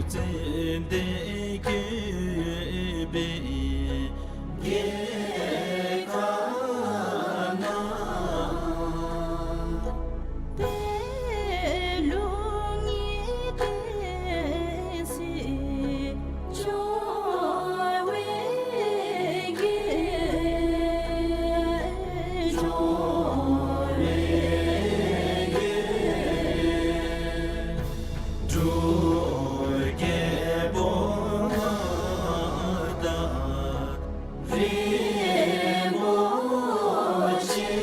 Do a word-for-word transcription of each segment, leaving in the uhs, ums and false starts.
ཙན་དན་བཀོད་པའི་རྒྱལ་ཁབ་ན། པད་ལུང་གི་བསྟན་སྲིད་འབྱུང་བའི་རྒྱལ། འབྱུང་བའི་རྒྱལ། འབྲུག་རྒྱལ་པོ་ང་དང་རིན་པོ་ཆེ།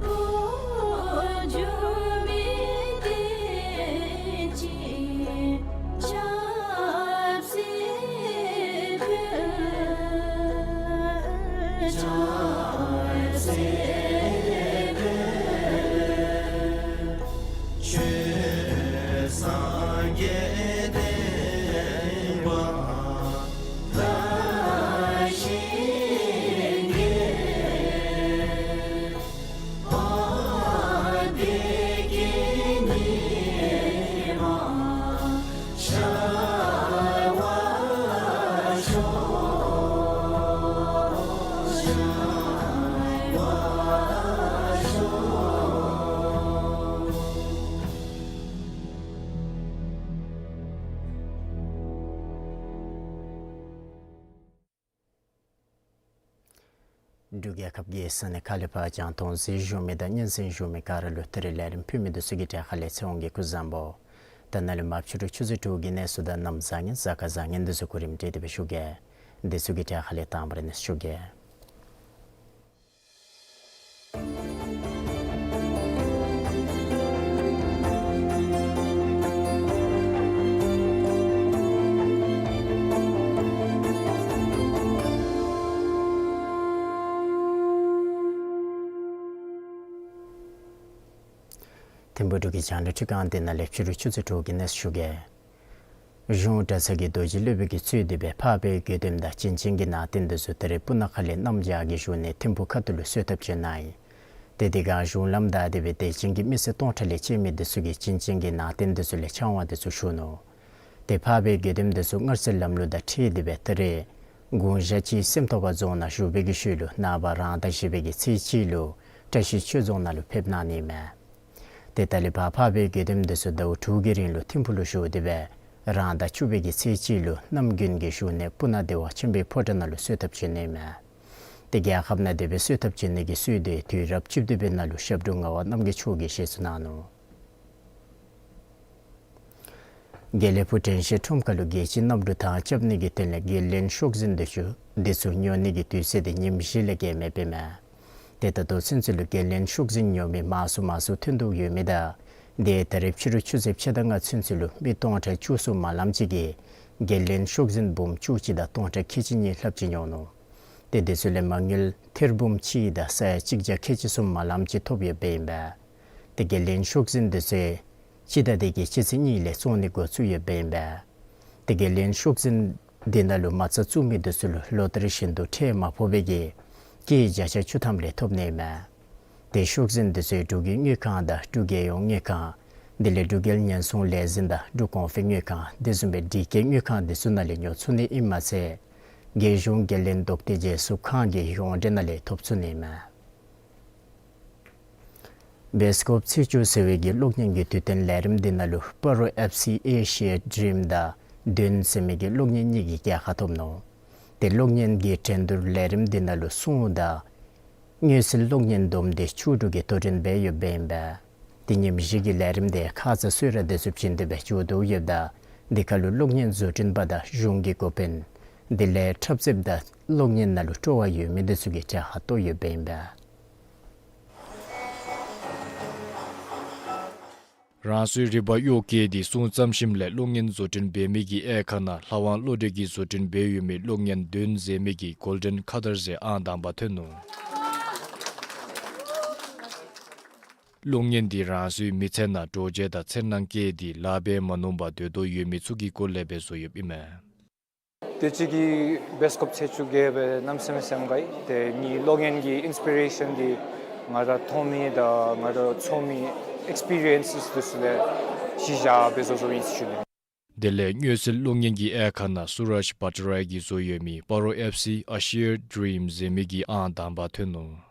འོག་འཇུག་མི་བསྟན་ཅིང་ཆབ་སྲིད་ཕུལ། ཆབ་སྲིད་ཕུལ། ཆོས་སངས་རྒྱས་བསྟན་པ་ལ་ཞིང་གི། འོ་བདེ་སྐྱིད་ཉི་མ་ཤར་བར་ཤོག། ཤར་བར་ཤོག། འབྲུག་རྒྱལ་ཁབ་ཀྱི་ས་གནས་ཁག་ལས་ཕར་རྒྱང་མཐོང་གཟིགས་བཞུགས་མི་དང་སྙན་གསན་བཞུགས་མི་ག་ར་ལུ་ད་རིས་ལས་རིམ་ཕུལ་མི་འདི་ཚུ་གི་གྲས་ཁ་ལས་ཚེ་དབང་གིས་སྐུ་གཟུགས་བཟང་པོ། ད་ནཱ་ལས་མར་ཕྱི་རུ་ཆུ་ཚོད་དྲུག་གི་གནས་ཚུལ་དང་གནམ་བཟང་ངན་གཟའ་སྐར་བཟང་ངན་འདི་ཚུ་གོ་རིམ་སྒྲིག་སྟེ་སྦེ་ཞུ་གེ། འདི་ཚུ་གི་གྲས་ཁ་ལས་དང་པ་ར་གནས་ཚུལ་ཞུ་གེ། ཐིམ་ཕུག་འབྲུག་གི་རྒྱང་བསྒྲགས་ཁྲི་ཁང་འདི་ནང་ལས་ཕྱི་རུ་ཆུ་ཚོད་དྲུག་གི་གནས་ཚུལ་ཞུ་གེ། གཞུང་གྲྭ་ཚང་གི་རྡོ་རྗེ་སློབ་དཔོན་གྱིས་གཙོས་ཏེ་སྦེ་འཕགས་པའི་དགེ་འདུན་དང་བྱིན་ཅན་གྱི་ནང་རྟེན་འདི་ཚུ་ད་རིས་སྤུ་ན་ཁ་ལས་གནམ་བྱཱར་གྱི་བཞུགས་གནས་ཐིམ་ཕུག་ཁ་ཐུག་ལུ་གསོལ་ཐབ་བྱོན་གནང་ཡི། ཏེ་དེ་སྒང་གཞུང་ལམ་བདའ་སྟེ་སྦེ་དད་ཅན་གྱི་མི་སེར་སྟོང་ཕྲག་ལས་བཅད་མི་འདི་ཚུ་གིས་བྱིན་ཅན་གྱི་ནང་རྟེན་འདི་ཚུ་ལས་ཕྱག་དབང་འདི་ཚུ་ཞུ་ནུག། ཏེ་འཕགས་པའི་དགེ་འདུན་འདི་ཚུ་སྔར་སྲོལ་ལམ་ལུགས་དང་འཁྲིལ་ཏེ་སྦེ་ད་རིས་དགུང་ཞག་གཅིག་སེམས་རྟོགས་པ་རྫོང་ནང་བཞུགས་པའི་གི་ཤུལ་ལུ་ནངས་པ་རང་ཟླ་བཞི་པའི་གི་ཚེས་གཅིག་ལུ་བཀྲ་ཤིས་ཆོས་རྫོང་ནང་ལུ་ཕེབས་གནང་ནི་མས། ཏེ་ད་ལས་ཕར་འཕགས་པའི་དགེ་འདུན་འདི་ཚུ་ཟླཝ་དྲུག་གི་རིང་ལུ་ཐིམ་ཕུག་ལུ་བཞུགས་ཏེ་སྦེ་རང་ཟླ་བཅུ་པའི་གི་ཚེས་གཅིག་ལུ་གནམ་དགུན་གྱི་བཞུགས་གནས་སྤུ་ན་བདེ་བ་ཆེན་པོའི་ཕོ་བྲང་ནང་ལུ་གསོལ་ཐབ་བྱོན་ནི་མས། ཏེ་རྒྱལ་ཁབ་ནང་དེ་སྦེ་གསོལ་ཐབ་བྱོན་ནི་གི་སྲོལ་འདི་དུས་རབས་བཅུ་བདུན་པའི་ནང་ལུ་ཞབས་དྲུང་ངག་དབང་རྣམ་རྒྱལ་མཆོག་གིས་བཞེས་ཚུགས་གནང་ནུག། དགེ་ལེགས་ཕུག་དྲན་ཤེས་ཁྲོམ་ཁ་ལུ་རྒྱལ་སྤྱིའི་གནམ་གྲུ་ཐང་རྐྱབ་ནི་གི་དོན་ལས་རྒྱལ་བློན་ཤོག་འཛིན་འདི་ཚུ་འདི་ཚུ་ཉོ་ནི་གི་དུས་ཚོད་འདི་ཉིནམ་བཞི་ལས་བརྒལ་མེད་པས་མས། ཏེ་ད་ལྟོ་ཚུན་ཚོད་ལུ་རྒྱལ་བློན་ཤོག་འཛིན་ཉོ་མི་མང་སུ་མང་སུ་ཐོན་དོ་ཡོད་མི་དང་དེ་ད་རིས་ཕྱི་རུ་ཆུ་ཚོད་ཕྱེད་དང་ལྔ་ཚུན་ཚོད་ལུ་མི་སྟོང་ཕྲག་བཅུ་གསུམ་མ་ལམ་ཅིག་གིས་རྒྱལ་བློན་ཤོག་འཛིན་འབུམ་བཅུ་གཅིག་དང་སྟོང་ཕྲག་ཁལ་གཅིག་གཉིས་ལྷགཔ་ཅིག་ཉོ་ནུག། ཏེ་འདི་ཚུ་ལས་མ་དངུལ་ཐེར་འབུམ་གཅིག་དང་ས་ཡ་གཅིག་བརྒྱ་ཁལ་གཅིག་གསུམ་མ་ལམ་ཅིག་ཐོབ་ཡོདཔ་ཨིན་པས། ཏེ་རྒྱལ་བློན་ཤོག་འཛིན་འདི་ཚུ་སྤྱི་ཟླ་འདི་གི་སྤྱི་ཚེས་གཉིས་ལས་བཙོང་ནི་འགོ་བཙུགས་ཡོདཔ་ཨིན་པས། ཏེ་རྒྱལ་བློན་ཤོག་འཛིན་འདི་ནང་ལུ་མ་རྩ་བཙུགས་མི་འདི་ཚུ་ལུ་ལོ་ལྟར་བཞིན་དུ་ཁྲལ་མ་ཕོག་པའི་གི་སྐྱེད་བརྒྱ་ཆ་བཅུ་ཐམ་རེ་ཐོབ་ནི་མས། ཏེ་ཤོག་འཛིན་འདི་ཚུ་འབྲུག་གི་དངུལ་ཁང་དང་འབྲུག་རྒྱལ་ཡོངས་དངུལ་ཁང་དེ་ལས་འབྲུག་རྒྱལ་ཉེན་སྲུང་ལས་འཛིན་དང་འབྲུག་གོང་འཕེལ་དངུལ་ཁང་དེ་བཟུམ་སྦེ་སྒྲིག་བཀོད་དངུལ་ཁང་འདི་ཚུ་ནང་ལས་ཉོ་ཚུགས་ནི་ཨིནམ་མ་ཚད་རྒྱལ་གཞུང་རྒྱལ་བློན་རྡོ་སྟེ་རྗེས་སུ་ཁང་གི་ཡོངས་འབྲེལ་ནང་ལས་ཐོབ་ཚུགས་ནི་མས། སྦེལ་ཀོབ་ཚེས་བཅུ་ཟེར་བའི་གི་གློག་བརྙན་གྱི་དུས་སྟོན་ལས་རིམ་འདི་ནང་ལུ་སྤ་རོ་ཨེཕ་སི་ཨེ་ཤི་ཡ་ཌི་རིམ་དང་བདུན་ཟེར་མི་གི་གློག་བརྙན་གཉིས་ཀྱིས་རྒྱལ་ཁ་ཐོབ་ནུག། ཏེ་གློག་བརྙན་གྱི་འགྲན་བསྡུར་ལས་རིམ་འདི་ནང་ལུ་སྲུང་དང་མངོན་གསལ་གློག་བརྙན་བསྡོམས་ཏེ་བཅུ་དྲུག་གིས་དོ་འགྲན་འབད་ཡོདཔ་ཨིན་པས། ཏེ་ཉིནམ་བཞི་གི་ལས་རིམ་འདི་ཁ་ཙ་གསོལ་རས་འདི་ཚུ་བྱིན་ཏེ་སྦེ་མཇུག་བསྡུ་ཡོདཔ་ད་འདི་ཁར་ལུ་གློག་བརྙན་བཟོ་སྐྲུན་པ་དང་གཞུང་གི་འགོ་དཔོན་དེ་ལས་འཁྲབ་རྩེདཔ་དང་གློག་བརྙན་ནང་ལུ་སྤྲོ་བ་ཡོད་མི་འདི་ཚུ་གིས་གྲལ་ཁར་གཏོགས་ཡོདཔ་ཨིན་པས། རང་སོའི་རིག་པ་གཡོ་བསྐྱེད་དེ་གསུང་བརྩམས་ཞིནམ་ལས་གློག་བརྙན་བཟོ་སྐྲུན་འབད་མི་གི་དབྱེ་ཁག་ནང་ལྷ་དབང་བློ་གྲོས་ཀྱིས་བཟོ་སྐྲུན་འབད་ཡོད་མི་གློག་བརྙན་བདུན་མཛད་མི་གི་གོལ་ཌེན་ཁ་ཊར་ཟེར་ཨང་དང་པ་ཐོན་ནུག། གློག་བརྙན་འདི་རང་སོའི་མི་ཚེ་ནང་འགྲོ་བྱེད་དང་འཚེར་སྣང་བསྐྱེད་དེ་ལཱ་འབད་མ་ནུམ་པར་སྡོད་དོ་ཡོད་མི་ཚུ་གི་སྐོར་ལས་སྦེ་བཟོ་ཡོདཔ་ཨིན་མས། དུས་ཅི་གི་སྦེལ་ཀོབ་ཚེས་བཅུ་བརྒྱད་སྦེ་གནམ་མེད་ས་མེད་སེམས་དགའ་ཡི། ཏེ་ངེའི་གློག་བརྙན་གྱི་ཨིནསི་པི་རེ་ཤཱན་འདི་ང་ར་མཐོང་མི་དང་ང་ར་ཚོར་མི་ཨེགསི་པི་རི་ཡེནསི་འདི་ཚུ་ལས་ གཞི་བཞག་སྦེ་བཟོ་བཟོཝ་ཨིན་ཟེར་ཞུ་ནི། དེ་ལས་དངུལ་སེལ་གློག་བརྙན་གྱི་དབྱེ་ཁག་ནང་སུ་རཱཇ་བྷ་ཊ་རའི་གིས་བཟོ་ཡོད་མི་སྤ་རོ་ཨེཕ་སི་ཨ་ཤེར་ཌི་རིམ་ཟེར་མི་གིས་ཨང་དང་པ་ཐོན་ནུག།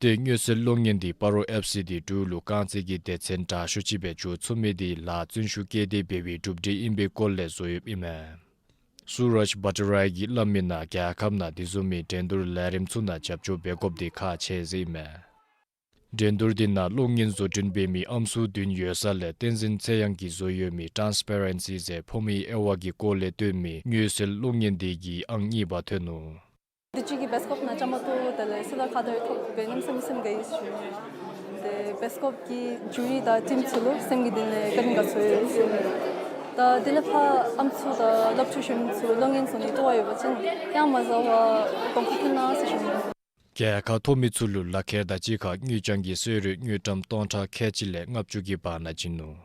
ཏེ་དངུལ་སེལ་གློག་བརྙན་འདི་སྤ་རོ་ཨེཕ་སི་འདི་འབྲུག་ལུ་རྐང་རྩེད་ཀྱི་སྡེ་ཚན་དྲག་ཤོས་ཅིག་སྦེ་འགྱུར་ཚུགས་མི་འདི་ལཱ་བརྩོན་ཤུགས་བསྐྱེད་དེ་འབད་བའི་གྲུབ་འབྲས་ཨིན་པའི་སྐོར་ལས་བཟོ་ཡོདཔ་ཨིན་མས། སུ་རཱཇ་བྷ་ཊ་རའི་གིས་སླབ་མིའི་ནང་རྒྱལ་ཁབ་ནང་དེ་བཟུམ་མའི་འགྲན་བསྡུར་ལས་རིམ་ཚུ་ནང་རྒྱབ་སྐྱོར་འབད་དགོཔ་འདི་ཁག་ཆེ་ཟེར་ཨིན་མས། འགྲན་བསྡུར་འདི་ནང་གློག་བརྙན་བཟོ་སྐྲུན་འབད་མི་ཨམ་སྲུ་བདུན་ཡོད་ས་ལས་བསྟན་འཛིན་ཚེ་དབྱངས་ཀྱིས་བཟོ་ཡོད་མི་ཊཱནསི་པེ་རེན་སི་ཟེར་ཕོ་མོའི་དབྱེ་བ་གི་སྐོར་ལས་སྟོན་མི་དངུལ་སེལ་གློག་བརྙན་འདི་གིས་ཨང་གཉིས་པ་ཐོན་ནུག། དུས་ཅི་གི་བེསི་ཀོབ་ནང་བཅའ་མར་གཏོགས་དེ་ལས་སིལ་བར་ཁ་དར་ཐོབ་འབད་གནམ་མེད་ས་མེད་སེམས་དགའ་ཡི་ཟེར་ཞུ་ནི། ཏེ་བེསི་ཀོབ་ཀྱི་ཇུ་རི་དང་ཊིམ་ཚུ་ལུ་སེམས་ཀྱི་གཏིང་ལས་བཀའ་དྲིན་དགའ་ཚོར་ཡོད་ཟེར་ཞུ་ནི། ད་དེ་ལས་ཕར་ཨམ་སྲུ་དང་སློབ་ཕྲུག་གཞོནམ་ཚུ་གློག་བརྙན་བཟོ་ནི་སྤྲོ་བ་ཡོད་པ་ཅིན་ཡང་མ་བཟའ་བར་གདོང་ཁར་ཁུར་གནང་ཟེར་ཞུ་ནི། རྒྱལ་ཁ་ཐོབ་མི་ཚུ་ལུ་ལག་ཁྱེར་དང་གཅིག་ཁར་དངུལ་རྐྱང་གི་གསོལ་རས་དངུལ་ཀྲམ་སྟོང་ཕྲག་ཁལ་གཅིག་ལས་ལྔ་བཅུ་གི་བར་ན་བྱིན་ནུག།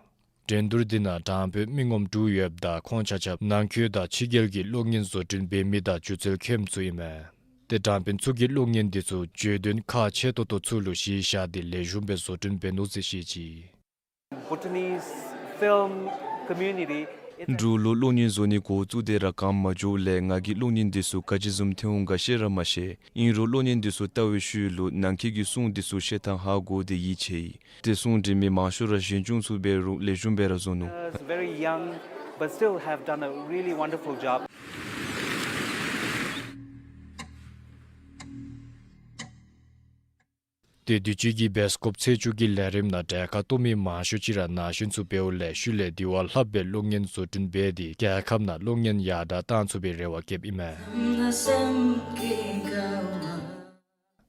འགྲན་བསྡུར་འདི་ནང་དྲང་དཔོན་མི་ངོམ་དྲུག་ཡོདཔ་ད་ཁོང་ཆ་ཁྱབ་ནང་འཁོད་དང་ཕྱི་རྒྱལ་གྱི་གློག་བརྙན་བཟོ་སྐྲུན་འབད་མི་དང་སྒྱུ་རྩལ་མཁནམ་ཚུ་ཨིན་མས། ཏེ་དྲང་དཔོན་ཚུ་གིས་གློག་བརྙན་འདི་ཚུ་བརྗོད་དོན་ཁག་ཆེ་ཏོག་ཏོ་ཚུ་ལུ་གཞི་བཞག་སྟེ་ལེགས་ཤོམ་སྦེ་བཟོ་སྐྲུན་འབད་ནུག་ཟེར་བཤད་ཅི། Bhutanese film community, it's a འབྲུག་ལུ་གློག་བརྙན་བཟོ་ནི་འགོ་བཙུགས་ཏེ་ར་གང་མ་འགྱོཝ་ལས་ང་གིས་གློག་བརྙན་འདི་ཚུ་ག་ཅི་བཟུམ་ཐོན་འོང་ག་ཤེས་ར་མ་ཤེས། ཨིན་རུང་གློག་བརྙན་འདི་ཚུ་བལྟ་བའི་ཤུལ་ལུ་ནང་འཁོད་ཀྱི་སྲུང་འདི་ཚུ་བཤད་ཐངས་ཧ་གོ་སྟེ་ཡིད་ཆེས་ཡི། ཏེ་སྲུང་འབྲི་མི་མང་ཤོས་ར་གཞོན་ཆུང་ཚུ་འབད་རུང་ལེགས་ཤོམ་སྦེ་ར་བཟོ་ནུག། Very young, but still have done a really wonderful job. ཏེ་དུས་ཅི་གི་བེསི་ཀོབ་ཚེས་བཅུ་གི་ལས་རིམ་ནང་གྲལ་ཁར་གཏོགས་མི་མང་ཤོས་ཅིག་ར་ན་གཞོན་ཚུ་འབདཝ་ལས་ཤུལ་ལས་དེ་བ་ལྷགཔ་སྦེ་གློག་བརྙན་བཟོ་སྐྲུན་འབད་དེ་རྒྱལ་ཁབ་ནང་གློག་བརྙན་ཡར་དྲག་བཏང་ཚུགས་པའི་རེ་བ་བསྐྱེདཔ་ཨིན་མས།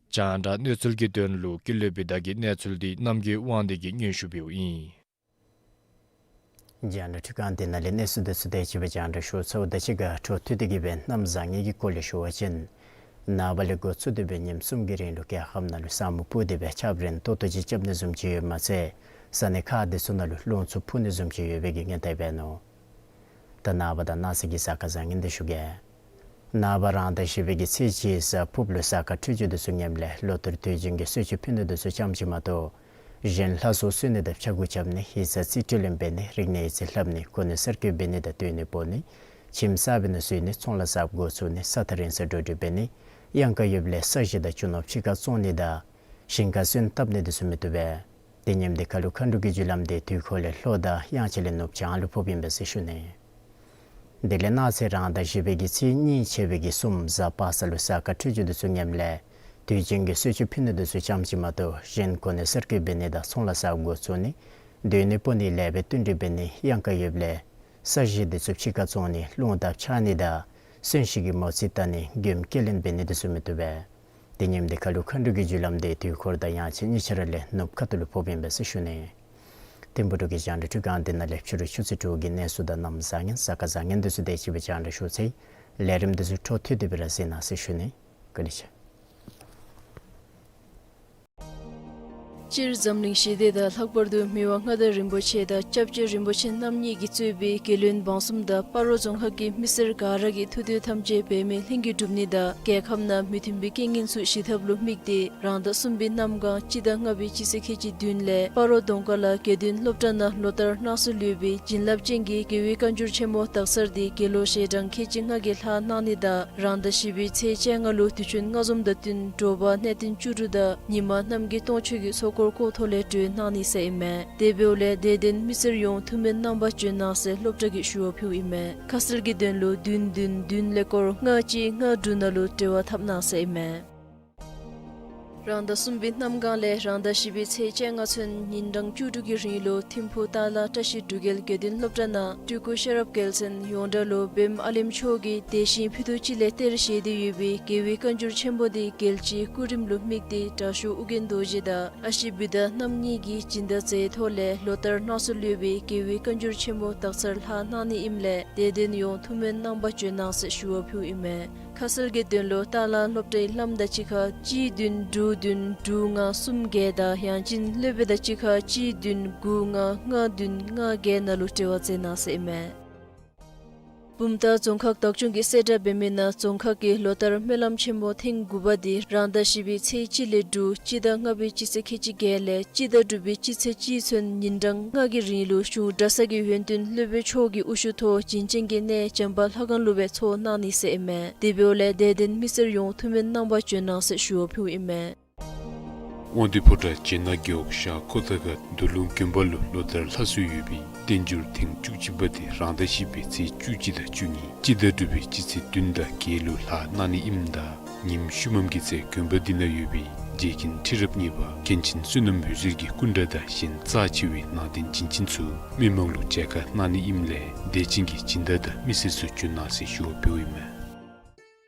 རྒྱང་བསྒྲགས་གནས་ཚུལ་གྱི་དོན་ལུ་ཀུན་ལེགས་བི་དྷ་གི་གནས་ཚུལ་འདི་རྣམ་རྒྱལ་དབང་འདུས་ཀྱིས་སྙན་ཞུ་འབདཝ་ཨིན། རྒྱང་བསྒྲགས་འཕྲུལ་ཁང་འདི་ནང་ལས་གནས་ཚུལ་འདི་ཚུ་དེ་ཅིག་སྦེ་རྒྱང་བསྒྲགས་ཞུ་ཚརཝ་ད་གཅིག་ཁར་འཕྲོ་མཐུད་དེ་གི་སྦེ་གནམ་བཟང་ངན་གྱི་སྐོར་ལས་ཞུ་བ་ཅིན་ནངས་པ་ལས་འགོ་བཙུགས་ཏེ་སྦེ་ཉིནམ་གསུམ་གྱི་རིང་ལུ་རྒྱལ་ཁབ་ནང་ལུ་ས་སྨུག་སྤུབས་ཏེ་སྦེ་ཆརཔ་རན་ཏོག་ཏོ་ཅིག་རྐྱབ་ནི་བཟུམ་ཅིག་ཡོདཔ་མ་ཚད་ས་གནས་ཁག་འདི་ཚུ་ནང་ལུ་རླུང་འཚུབ་འཕུ་ནི་བཟུམ་ཅིག་ཡོད་པའི་གི་ཉེན་བརྡ་འབད་ནུག། ད་ནངས་པ་དང་གནངས་ཚེ་གི་གཟའ་སྐར་བཟང་ངན་འདི་ཞུ་གེ། ནངས་པ་རང་ཟླ་བཞི་པའི་གི་ཚེས་གཅིག་གཟའ་ཕུརཔ་ལུ་གཟའ་སྐར་འཕྲོད་སྦྱོར་འདི་ཚུ་ངནམ་ལས་ལོ་ལྟར་དུས་རྒྱུན་གྱི་གསོལ་མཆོད་ཕུལ་ནི་འདི་ཚུ་ཙམ་ཅིག་མ་གཏོགས་གཞན་ལྷ་ཚོགས་གསོལ་ནི་དང་ཕྱག་འགུགས་རྐྱབ་ནི་ཡིག་ཚང་རྩིས་སྤྲོད་ལེན་འབད་ནི་རིག་གནས་ཡིག་རྩིས་ལྷབ་ནི་གོ་གནས་གསར་བསྐོ་འབད་ནི་དང་སྡོད་གནས་སྤོ་ནི་ཁྱིམ་གསར་པའི་ནང་བཞུགས་ནི་ཚོང་ལཱ་གསརཔ་འགོ་བཙུགས་ནི་ས་ཐག་རིང་སར་འགྲོ་འགྲུལ་འབད་ནི་གཡང་ཁ་ཡོདཔ་ལས་ས་གཞི་དང་རྒྱུ་ནོར་ཕྱི་ཁར་བཙོང་ནི་དང་ཞིང་ཁར་སོན་བཏབ་ནི་འདི་ཚུ་མི་བཏུབ་པས། ཏེ་ཉིནམ་འདི་ཁ་ལུ་མཁའ་འགྲོ་གི་རྒྱུ་ལམ་འདི་དུས་འཁོར་ལས་ལྷོ་དང་དབྱངས་འཆར་ལས་ནུབ་བྱང་ལུ་ཕོགཔ་ཨིན་པས་ཟེར་ཞུ་ནི། དེ་ལས་གནངས་ཚེ་རང་ཟླ་བཞི་པའི་གི་ཚེས་གཉིས་ཆད་པའི་གི་གསུམ་གཟའ་པ་སངས་ལུ་གཟའ་སྐར་འཕྲོད་སྦྱོར་འདི་ཚུ་ངནམ་ལས་དུས་རྒྱུན་གྱི་གསོལ་མཆོད་ཕུལ་ནི་འདི་ཚུ་ཙམ་ཅིག་མ་གཏོགས་གཞན་གོ་གནས་གསར་བསྐོ་འབད་ནི་དང་ཚོང་ལཱ་གསརཔ་འགོ་བཙུགས་ནི་སྡོད་གནས་སྤོ་ནི་ལེགས་པའི་བསྟུན་གྲོས་འབད་ནི་གཡང་ཁ་ཡོདཔ་ལས་ས་གཞི་འདི་ཚུ་ཕྱི་ཁར་བཙོང་ནི་རླུང་དང་འཕྱག་ནི་དང་གསོན་གཤིན་གྱི་མོ་རྩིས་བལྟ་ནི་མགྱོནམ་སྐྱེལ་ལེན་འབད་ནི་འདི་ཚུ་མི་བཏུབ་པས། ཏེ་ཉིནམ་འདི་ཁ་ལུ་མཁའ་འགྲོ་གི་རྒྱུ་ལམ་འདི་དུས་འཁོར་དང་དབྱངས་འཆར་གཉིས་ཆ་ར་ལས་ནུབ་ཁ་ཐུག་ལུ་ཕོགཔ་ཨིན་པས་ཟེར་ཞུ་ནི། ཐིམ་ཕུག་འབྲུག་གི་རྒྱང་བསྒྲགས་འཕྲུལ་ཁང་འདི་ནང་ལས་ཕྱི་རུ་ཆུ་ཚོད་དྲུག་གི་གནས་ཚུལ་དང་གནམ་བཟང་ངན་གཟའ་སྐར་བཟང་ངན་འདི་ཚུ་དེ་ཅིག་སྦེ་རྒྱང་བསྒྲགས་ཞུ་ཚར་ཡི། ལས་རིམ་འདི་ཚུ་འཕྲོ་མཐུད་དེ་སྦེ་ར་གཟིགས་གནང་ཟེར་ཞུ་ནི། བཀའ་དྲིན་ཆེ། སྤྱིར་འཛམ་གླིང་ཞི་བདེ་དང་ལྷག་པར་དུ་མི་དབང་མངའ་བདག་རིན་པོ་ཆེ་དང་སྐྱབས་རྗེ་རིན་པོ་ཆེ་རྣམ་གཉིས་ཀྱིས་གཙོས་པའི་རྒྱལ་བློན་འབངས་གསུམ་དང་སྤ་རོ་རྫོང་ཁག་གི་མི་སེར་ག་ར་གིས་ཐུགས་འདོད་ཐམས་ཅད་འབད་མེད་ལྷུན་གྱིས་འགྲུབ་ནི་དང་རྒྱལ་ཁབ་ནང་མུ་མཐུད་པའི་རྐྱེན་ངན་ཚུ་ཞི་ཐབས་ལུ་དམིགས་ཏེ་རང་ཟླ་གསུམ་པའི་གནམ་གང་སྤྱི་ཟླ་ལྔ་པའི་སྤྱི་ཚེས་ཁལ་གཅིག་བདུན་ལས་སྤ་རོ་གདོང་དཀར་ལ་དགེ་འདུན་སློབ་གྲྭ་ནང་ལོ་ལྟར་སྣང་སྲིད་ལུས་པའི་བྱིན་རླབས་ཅན་གྱི་རྒྱལ་བའི་བཀའ་འགྱུར་ཆེན་མོ་དག་ཚར་འདི་དགེ་སློང་ཞལ་གྲངས་ཁལ་གཅིག་ལྔ་གིས་ལྷག་གནང་ནི་དང་རང་ཟླ་བཞི་པའི་ཚེས་བཅོ་ལྔ་ལུ་དུས་ཆེན་ལྔ་འཛོམས་དང་བསྟུན་དྲོ་པ་གནས་བརྟན་བཅུ་དྲུག་དང་ཉི་མ་གནམ་གྱི་སྟོང་མཆོད་ཀྱི་ཚོགས་འཁོར་སྐོར་ཐོག་ལས་གྲོལ་གནང་ནི་ཟེར་ཨིན་མས། དེ་འབདཝ་ལས་དད་ལྡན་མི་སེར་ཡོངས་ཐུགས་སྨོན་གནང་བར་བྱོན་གནང་ཟེར་སློབ་གྲྭ་གིས་ཞུ་བ་ཕུལཝ་ཨིན་མས། ཁ་གསལ་གྱི་དོན་ལུ་བདུན་བདུན་བདུན་ཀླད་ཀོར་ལྔ་གཅིག་ལྔ་དྲུག་ནང་ལུ་འབྲེལ་བ་འཐབ་གནང་ཟེར་ཨིན་མས། རང་ཟླ་གསུམ་པའི་གནམ་གང་ལས་རང་ཟླ་བཞི་པའི་ཚེས་བཅོ་ལྔ་ཚུན་ཉིན་གྲངས་བཅུ་དྲུག་གི་རིང་ལུ་ཐིམ་ཕུག་ཏཱ་ལ་བཀྲ་ཤིས་འབྲུག་རྒྱལ་དགེ་འདུན་སློབ་གྲྭ་ནང་སྤྲུལ་སྐུ་ཤེས་རབ་རྒྱལ་མཚན་ཡོངས་གྲགས་ལུ་བེམ་ཨ་ལེམ་མཆོག་གིས་དེ་བཞིན་ཕུད་རྡོག་གཅིག་ལས་གཏེར་བཞེས་ཏེ་ཡོད་པའི་རྒྱལ་བའི་བཀའ་འགྱུར་ཆེན་པོ་འདི་རྒྱལ་སྤྱིའི་སྐུ་རིམ་ལུ་དམིགས་ཏེ་དྲག་ཤོས་ཨོ་རྒྱན་རྡོ་རྗེ་དང་ཨ་ཞེ་བུདྡྷ་རྣམ་གཉིས་ཀྱིས་སྦྱིན་བདག་མཛད་ཐོག་ལས་ལོ་ལྟར་སྣང་སྲིད་ལུས་པའི་རྒྱལ་བའི་བཀའ་འགྱུར་ཆེན་མོ་དག་ཚར་ལྷག་གནང་ནི་ཨིནམ་ལས་དད་ལྡན་ཡོངས་ཐུགས་སྨོན་གནང་བར་བྱོན་གནང་ཟེར་ཞུ་བ་ཕུལཝ་ཨིན་མས། ཁ་གསལ་གྱི་དོན་ལུ་ཏཱ་ལ་སློབ་གྲྭའི་བླམ་དང་གཅིག་ཁར་གཅིག་བདུན་དྲུག་བདུན་དྲུག་ལྔ་གསུམ་བརྒྱད་དང་ཡང་ཅིན་སློབ་དཔོན་དང་གཅིག་ཁར་གཅིག་བདུན་དགུ་ལྔ་ལྔ་བདུན་ལྔ་བརྒྱད་ནང་ལུ་འབྲེལ་བ་མཛད་གནང་ཟེར་ཨིན་མས། བུམ་ཐང་རྫོང་ཁག་བདག་སྐྱོང་གིས་གསལ་བསྒྲགས་འབད་མི་ནང་རྫོང་ཁག་གིས་ལོ་ལྟར་སྨོན་ལམ་ཆེན་མོ་ཐེངས་དགུ་པ་དེ་རང་ཟླ་བཞི་པའི་ཚེས་གཅིག་ལས་དྲུག་སྤྱི་ཟླ་ལྔ་པའི་སྤྱི་ཚེས་ཁལ་གཅིག་བརྒྱད་ལས་སྤྱི་ཟླ་དྲུག་པའི་སྤྱི་ཚེས་གཅིག་ཚུན་ཉིན་གྲངས་ལྔ་གི་རིང་ལུ་གཞུང་གྲྭ་ཚང་གི་ཡོན་ཏན་སློབ་དཔོན་མཆོག་གི་དབུ་བཞུགས་ཐོག་བྱིན་ཅན་གྱི་གནས་བྱམས་པ་ལྷ་ཁང་ལུ་སྦེ་ཚོགས་གནང་ནི་ཟེར་ཨིན་མས། དེ་འབདཝ་ལས་དད་ལྡན་མི་སེར་ཡོངས་ཐུགས་སྨོན་གནང་བར་བྱོན་གནང་ཟེར་ཞུ་བ་ཕུལཝ་ཨིན་མས། དབང་འདུས་ཕོ་བྲང་བྱེ་ནག་རྒེད་འོག་ཤར་ཁོ་ཐང་ཁ་རྡོར་ལུང་དགོན་པ་ལུ་ལོ་ལྟར་ལྷག་སྲོལ་ཡོད་པའི་བསྟན་འགྱུར་ཐེངས་བཅུ་གཅིག་པ་དེ་རང་ཟླ་བཞི་པའི་ཚེས་བཅུ་གཅིག་དང་བཅུ་གཉིས་སྤྱི་ཟླ་དྲུག་པའི་སྤྱི་ཚེས་བདུན་དང་བརྒྱད་ལུ་ལྷག་གནང་ནི་ཨིནམ་ད་ཉིནམ་ཤུལ་མམ་གི་ཚེ་དགོན་པ་འདི་ནང་ཡོད་པའི་རྗེ་མཁན་ཁྲི་རབས་གཉིས་པ་མཁན་ཆེན་བསོད་ནམས་འོད་ཟེར་གྱི་སྐུ་འདྲ་དང་གཞན་རྩ་ཆེ་བའི་ནང་རྟེན་བྱིན་ཅན་ཚུ་མི་མང་ལུ་མཇལ་ཁ་གནང་ནི་ཨིནམ་ལས་དད་ཅན་གྱི་སྦྱིན་བདག་དང་མི་སེར་ཚུ་བྱོན་གནང་ཟེར་ཞུ་བ་ཕུལཝ་ཨིན་མས།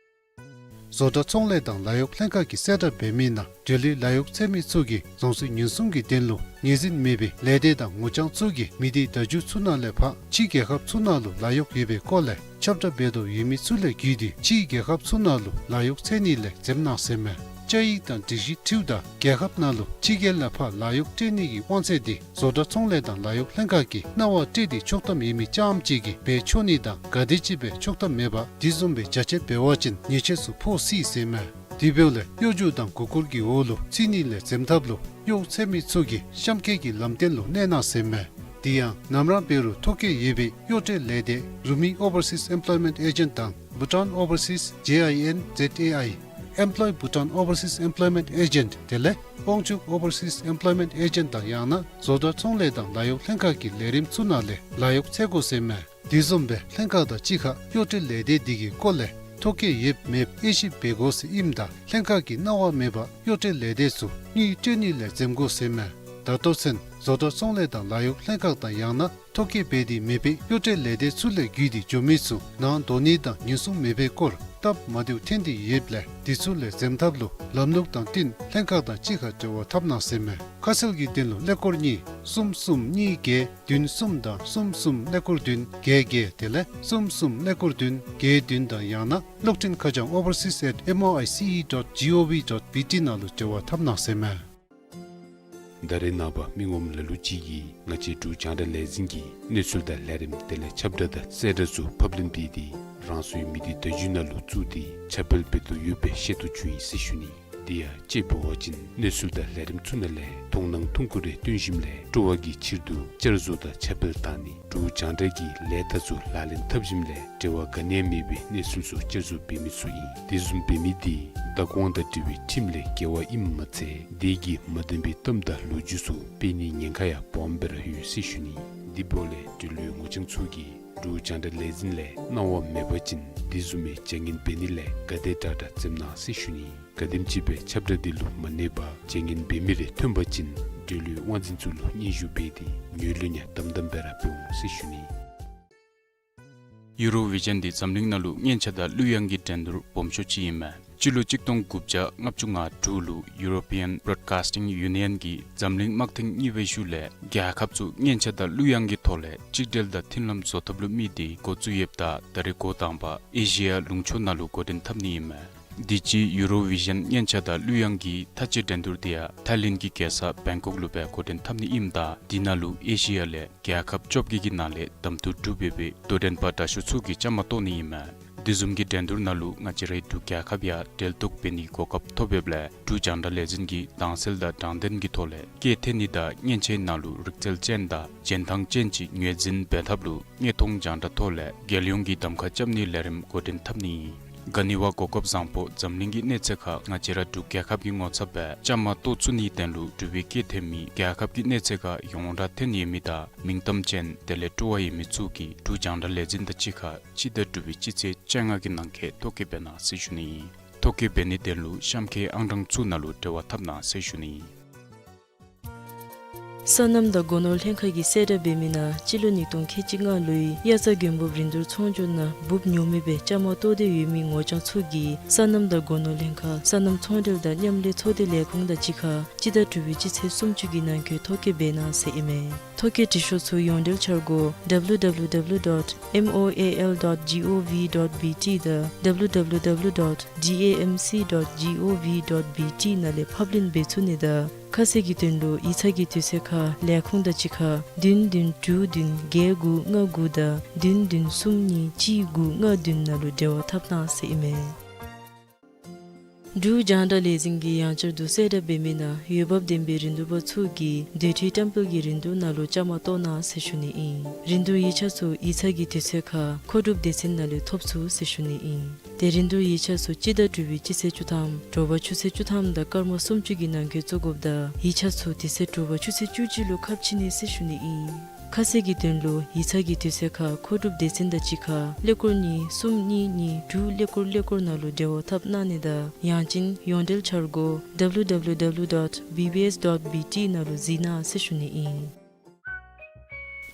བཟོ་གྲྭ་ཚོང་ལས་དང་ལཱ་གཡོག་ལྷན་ཁག་གིས་གསལ་བསྒྲགས་འབད་མི་ནང་འབྲེལ་ཡོད་ལཱ་གཡོག་འཚོལ་མི་ཚུ་གིས་རྫོང་སྲིད་ཉེན་སྲུང་གི་དོན་ལུ་ངོས་འཛིན་མེད་པའི་ལས་སྡེ་དང་ངོ་རྐྱང་ཚུ་གིས་མི་སྡེ་བརྡ་བརྒྱུད་ཚུ་ནང་ལས་ཕར་ཕྱི་རྒྱལ་ཁབ་ཚུ་ནང་ལུ་ལཱ་གཡོག་ཡོད་པའི་སྐོར་ལས་ཁྱབ་བསྒྲགས་འབད་དོ་ཡོད་མི་ཚུ་ལས་བརྒྱུད་དེ་ཕྱི་རྒྱལ་ཁབ་ཚུ་ནང་ལུ་ལཱ་གཡོག་འཚོལ་ནི་ལས་འཛེམ་གནང་ཟེར་མས། བཅའ་ཡིག་དང་སྒྲིག་གཞི་འཁྲིལཝ་ད་རྒྱལ་ཁབ་ནང་ལུ་ཕྱི་རྒྱལ་ལས་ཕར་ལཱ་གཡོག་སྤྲོད་ནི་གི་དབང་ཚད་དེ་བཟོ་གྲྭ་ཚོང་ལས་དང་ལཱ་གཡོག་ལྷན་ཁག་གིས་གནང་བ་སྤྲོད་དེ་ཆོག་ཐམ་ཡོད་མི་རྐྱངམ་ཅིག་གིས་འབད་ཆོག་ནི་དང་ག་དེམ་ཅིག་སྦེ་ཆོག་ཐམ་མེད་པར་དེ་བཟུམ་སྦེ་བྱ་སྤྱོད་འབད་བ་ཅིན་ཉེས་ཆད་ཚུ་ཕོག་སྲིད་ཟེར་མས། དེ་འབདཝ་ལས་གཡོ་སྒྱུ་དང་མགུ་སྐོར་གྱི་འོག་ལུ་ཚུད་ནི་ལས་འཛེམ་ཐབས་ལུ་གཡོག་འཚོལ་མི་ཚུ་གིས་གཤམ་འཁོད་ཀྱི་ལམ་སྟོན་ལུ་གནས་གནང་ཟེར་མས། དེ་ཡང་ནམ་ར་འབད་རུང་ཐོ་བཀོད་ཡོད་པའི་གཡོག་སྤྲོད་ལས་སྡེ་Rumi Overseas Employment Agent དང་Bhutan Overseas J I N Z A I, Employ Bhutan Overseas Employment Agent དེ་ལས་དབང་ཕྱུག་Overseas Employment Agent དང་ཡང་ན་བཟོ་གྲྭ་ཚོང་ལས་དང་ལཱ་གཡོག་ལྷན་ཁག་གི་ལས་རིམ་ཚུ་ནང་ལས་ལཱ་གཡོག་འཚོལ་དགོ་ཟེར་མས། དེ་བཟུམ་སྦེ་ལྷན་ཁག་དང་གཅིག་ཁར་གཡོག་སྤྲོད་ལས་སྡེ་འདི་གི་སྐོར་ལས་ཐོ་བཀོད་ཡོདཔ་མེདཔ་དབྱེ་ཞིབ་འབད་དགོ་ཟེར་ཨིནམ་ད་ལྷན་ཁག་གིས་གནང་བ་མེད་པར་གཡོག་སྤྲོད་ལས་སྡེ་ཚུ་དངུལ་སྤྲོད་ནི་ལས་འཛེམ་དགོ་ཟེར་མས། ད་ལྟོ་ཚུན་བཟོ་གྲྭ་ཚོང་ལས་དང་ལཱ་གཡོག་ལྷན་ཁག་དང་ཡང་ན་ཐོ་བཀོད་འབད་དེ་མེད་པའི་གཡོག་སྤྲོད་ལས་སྡེ་ཚུ་ལས་བརྒྱུད་དེ་འགྱོ་མི་ཚུ་ནང་འདོགས་ནི་དང་ཉེན་སྲུང་མེད་པའི་སྐོར་སྟབས་མ་བདེཝ་ཐོན་ཏེ་ཡོདཔ་ལས་དེ་ཚུ་ལས་འཛེམ་ཐབས་ལུ་ལམ་ལུགས་དང་བསྟུན་ལྷན་ཁག་དང་གཅིག་ཁར་འབྲེལ་བ་འཐབ་གནང་ཟེར་མས། ཁ་གསལ་གྱི་དོན་ལུ་ཀླད་ཀོར་གཉིས་གསུམ་གསུམ་གཉིས་བརྒྱད་བདུན་གསུམ་དང་གསུམ་གསུམ་ཀླད་ཀོར་བདུན་བརྒྱད་བརྒྱད་དེ་ལས་གསུམ་གསུམ་ཀླད་ཀོར་བདུན་བརྒྱད་བདུན་དང་ཡང་ན་གློག་འཕྲིན་ཁ་བྱང་overseas at M O I C E dot G O V dot B T ནང་ལུ་འབྲེལ་བ་འཐབ་གནང་ཟེར་མས། ད་རེས་ནངས་པ་མི་ངོམ་ལ་ལུ་ཅིག་གིས་ང་བཅས་འབྲུག་རྒྱང་བསྒྲགས་ལས་འཛིན་གྱི་གནས་ཚུལ་དང་ལས་རིམ་དེ་ལས་ཁྱབ་བསྒྲགས་དང་གསལ་བསྒྲགས་ཚུ་ཕབ་ལེན་འབད་དེ་རང་སོའི་མི་སྡེ་བརྡ་བརྒྱུད་ནང་ལུ་བཙུགས་ཏེ་ཁྱབ་སྤེལ་འབད་དོ་ཡོདཔ་སྦེ་ཤེས་རྟོགས་བྱུང་ཡི་ཟེར་ཞུ་ནི། དེ་ཡང་དཔྱེ་འབད་བ་ཅིན་གནས་ཚུལ་དང་ལས་རིམ་ཚུ་ནང་ལས་མཐོང་སྣང་ཐུང་ཀུ་རེ་སྟོན་ཞིནམ་ལས་སྤྲོ་བ་གི་ཕྱིར་དུ་བསྐྱར་བཟོ་དང་ཁྱབ་སྤེལ་བཏང་ནི། འབྲུག་རྒྱང་བསྒྲགས་ཀྱི་ལས་རྟགས་ཚུ་ལག་ལེན་འཐབ་ཞིནམ་ལས་འབྲེལ་བ་ག་ནི་ཡང་མེད་པའི་གནས་ཚུལ་ཚུ་བསྐྱར་བཟོ་འབད་མི་ཚུ་ཨིན། དེ་བཟུམ་འབད་མི་དེ་བདག་དབང་དང་འབྲེལ་བའི་ཁྲིམས་ལས་འགལ་བ་ཨིནམ་མ་ཚད་དེ་གིས་མ་བདེན་པའི་གཏམ་དང་ལོ་རྒྱུས་ཚུ་སྤེལ་ནིའི་ཉེན་ཁ་ཡང་སྦོམ་སྦེ་ར་ཡོད་ཟེར་ཞུ་ནི། དེ་འབདཝ་ལས་འབྲེལ་ཡོད་ངོ་རྐྱང་ཚུ་གིས་འབྲུག་རྒྱང་བསྒྲགས་ལས་འཛིན་ལས་གནང་བ་མེད་པ་ཅིན་དེ་བཟུམ་མའི་བྱ་ངན་འབད་ནི་ལས་ག་དེ་དྲག་དྲག་འཛེམ་གནང་ཟེར་ཞུ་ནི། ག་དེམ་ཅིག་སྦེ་ཁྱབ་བསྒྲགས་འདི་ལུ་མ་གནས་པར་བྱ་ངན་འབད་མི་རེ་ཐོན་པ་ཅིན་འབྲེལ་ཡོད་དབང་འཛིན་ཚུ་ལུ་སྙན་ཞུ་འབད་དེ་ངོས་ལེན་ཡང་དམ་དམ་སྦེ་ར་འབད་འོང་ཟེར་ཞུ་ནི། ཡུ་རོ་བི་ཞཱན་འདི་འཛམ་གླིང་ནང་ལུ་སྙན་ཆ་དང་གླུ་དབྱངས་ཀྱི་འགྲན་བསྡུར་སྦོམ་ཤོས་ཅིག་ཨིན་མས། སྤྱི་ལོ་གཅིག་སྟོང་དགུ་བརྒྱ་ལྔ་བཅུ་ང་དྲུག་ལུ་European Broadcasting Union གིས་འཛམ་གླིང་དམག་ཐེངས་གཉིས་པའི་ཤུལ་ལས་རྒྱལ་ཁབ་ཚུ་སྙན་ཆ་དང་གླུ་དབྱངས་ཀྱི་ཐོག་ལས་གཅིག་སྒྲིལ་དང་མཐུན་ལམ་བཟོ་ཐབས་ལུ་དམིགས་ཏེ་འགོ་བཙུགས་ཡོདཔ་ད་ད་རེས་འགོ་དང་པ་ཨེ་ཤི་ཡ་ལུང་ཕྱོགས་ནང་ལུ་འགོ་འདྲེན་འཐབ་ནི་ཨིན་མས། དུས་ཅི་ཡུ་རོ་བི་ཞཱན་སྙན་ཆ་དང་གླུ་དབྱངས་ཀྱི་མཐའ་དཔྱད་འགྲན་བསྡུར་དེ་ཡང་ཐའི་ལེནཌ་གི་རྒྱལ་ས་བེང་ཀོག་ལུ་སྦེ་འགོ་འདྲེན་འཐབ་ནི་ཨིནམ་ད་དེ་ནང་ལུ་ཨེ་ཤི་ཡ་ལས་རྒྱལ་ཁབ་བཅོ་བརྒྱད་ཀྱི་ནང་ལས་གདམ་འཐུ་གྲུབ་ཡོད་པའི་དོ་འགྲན་པ་དྲག་ཤོས་ཚུ་གིས་བཅའ་མར་གཏོགས་ནི་ཨིན་མས། དེ་བཟུམ་གྱི་འགྲན་བསྡུར་ནང་ལུ་ང་བཅས་རའི་འབྲུག་རྒྱལ་ཁབ་ཡང་འབྲེལ་གཏོགས་འབད་ནིའི་གོ་སྐབས་ཐོབ་ཡོདཔ་ལས་འབྲུག་རྒྱང་བསྒྲགས་ལས་འཛིན་གྱིས་དྭངས་གསལ་དང་དྲང་བདེན་གྱི་ཐོག་ལས་སྐད་འཐེན་ནི་དང་སྙན་ཆའི་ནང་ལུ་རིག་རྩལ་ཅན་དང་རྗེན་ཐང་ཅན་ཅིག་ངོས་འཛིན་འབད་ཐབས་ལུ་དངོས་མཐོང་རྒྱང་བསྒྲགས་ཐོག་ལས་རྒྱལ་ཡོངས་ཀྱི་གདམ་ཁ་རྐྱབ་ནིའི་ལས་རིམ་འགོ་འདྲེན་འཐབ་ནི་ཨིན། ག་ནི་བ་གོ་སྐབས་བཟང་པོ་འཛམ་གླིང་གི་གནས་ཚད་ཁར་ང་བཅས་ར་འབྲུག་རྒྱལ་ཁབ་ཀྱི་ངོ་ཚབ་སྦེ་བཅའ་མར་གཏོགས་ཚུགས་ནིའི་དོན་ལུ་འབྲུག་པའི་སྐད་འཐེན་མི་རྒྱལ་ཁབ་ཀྱི་གནས་ཚད་ཁར་ཡོངས་གྲགས་ཐོན་ཡོད་མི་དང་མིང་གཏམ་ཅན་དེ་ལས་སྤྲོ་བ་ཡོད་མི་ཚུ་གིས་འབྲུག་རྒྱང་བསྒྲགས་ལས་འཛིན་དང་གཅིག་ཁར་སྤྱི་ཟླ་དྲུག་པའི་སྤྱི་ཚེས་བཅོ་ལྔ་གི་ནང་འཁོད་ཐོ་བཀོད་འབད་གནང་ཟེར་ཞུ་ནི་ཨིན། ཐོ་བཀོད་འབད་ནིའི་དོན་ལུ་གཤམ་འཁོད་ཨང་གྲངས་ཚུ་ནང་ལུ་འབྲེལ་བ་འཐབ་གནང་ཟེར་ཞུ་ནི་ཨིན། སོ་ནམ་དང་སྒོ་ནོར་ལྷན་ཁག་གིས་གསལ་བསྒྲགས་འབད་མི་ནང་སྤྱི་ལོ་ཉིས་སྟོང་ཁལ་གཅིག་ལྔ་ལོའི་དབྱར་རྩྭ་དགུན་འབུབ་རིན་བསྡུར་ཚོང་སྒྱུར་ནང་འབུབ་ཉོ་མི་སྦེ་བཅའ་མར་གཏོགས་ཏེ་ཡོད་མི་ངོ་རྐྱང་ཚུ་གིས་སོ་ནམ་དང་སྒོ་ནོར་ལྷན་ཁག་སོ་ནམ་ཚོང་འབྲེལ་དང་མཉམ་ལས་ཚོགས་སྡེ་ལས་ཁུངས་དང་གཅིག་ཁར་སྤྱི་ཟླ་དྲུག་པའི་སྤྱི་ཚེས་སུམ་ཅུ་གི་ནང་འཁོད་ཐོ་བཀོད་འབད་གནང་ཟེར་ཨིན་མས། ཐོ་བཀོད་དྲི་ཤོག་ཚུ་ཡོངས་འབྲེལ་འཆར་སྒོ་W W W dot M O A L dot G O V dot B T དང་W W W dot D A M C dot G O V dot B T ནང་ལས་ཕབ་ལེན་འབད་ཚུགས་ནི་དང་ ཁ་གསལ་གྱི་དོན་ལུ་ཡིག་ཚང་གི་དུས་ཚོད་ཁར་ལས་ཁུངས་དང་གཅིག་ཁར་བདུན་བདུན་དྲུག་བདུན་བརྒྱད་དགུ་ལྔ་དགུ་དང་བདུན་བདུན་གསུམ་གཉིས་གཅིག་དགུ་ལྔ་བདུན་ནང་ལུ་འབྲེལ་བ་འཐབ་གནང་ཟེར་ཨིན་མས། འབྲུག་རྒྱང་བསྒྲགས་ལས་འཛིན་གྱིས་ཡང་བསྐྱར་དུ་གསལ་བསྒྲགས་འབད་མི་ནང་འོས་འབབ་ལྡན་པའི་རིན་བསྡུར་པ་ཚུ་གིས་སྡོད་ཁྲི་བཀྲམ་སྤེལ་གྱི་རིན་བསྡུར་ནང་ལུ་བཅའ་མར་གཏོགས་གནང་ཟེར་ཞུ་ནི་ཨིན། རིན་བསྡུར་ཡིག་ཆ་ཚུ་ཡིག་ཚང་གི་དུས་ཚོད་ཁར་མཁོ་སྒྲུབ་སྡེ་ཚན་ནང་ལས་ཐོབ་ཚུགས་ཟེར་ཞུ་ནི་ཨིན། ཏེ་རིན་བསྡུར་ཡིག་ཆ་ཚུ་སྤྱི་ཟླ་དྲུག་པའི་སྤྱི་ཚེས་བཅུ་ཐམ་དྲོ་པ་ཆུ་ཚོད་བཅུ་ཐམ་དང་སྐར་མ་སུམ་ཅུ་གི་ནང་འཁོད་བཙུགས་དགོཔ་ད་ཡིག་ཆ་ཚུ་དེ་ཚེ་དྲོ་པ་ཆུ་ཚོད་བཅུ་གཅིག་ལུ་ཁ་ཕྱེ་ནི་ཟེར་ཞུ་ནི་ཨིན། ཁ་གསལ་གྱི་དོན་ལུ་ཡིག་ཚང་གི་དུས་ཚོད་ཁར་མཁོ་སྒྲུབ་སྡེ་ཚན་དང་གཅིག་ཁར་ཀླད་ཀོར་གཉིས་གསུམ་གཉིས་གཉིས་དྲུག་ཀླད་ཀོར་ཀླད་ཀོར་ནང་ལུ་འབྲེལ་བ་འཐབ་གནང་ནི་དང་ཡང་ཅིན་ཡོངས་འབྲེལ་འཆར་སྒོ་W W W dot B B S dot B T ནང་ལུ་གཟིགས་གནང་ཟེར་ཞུ་ནི་ཨིན།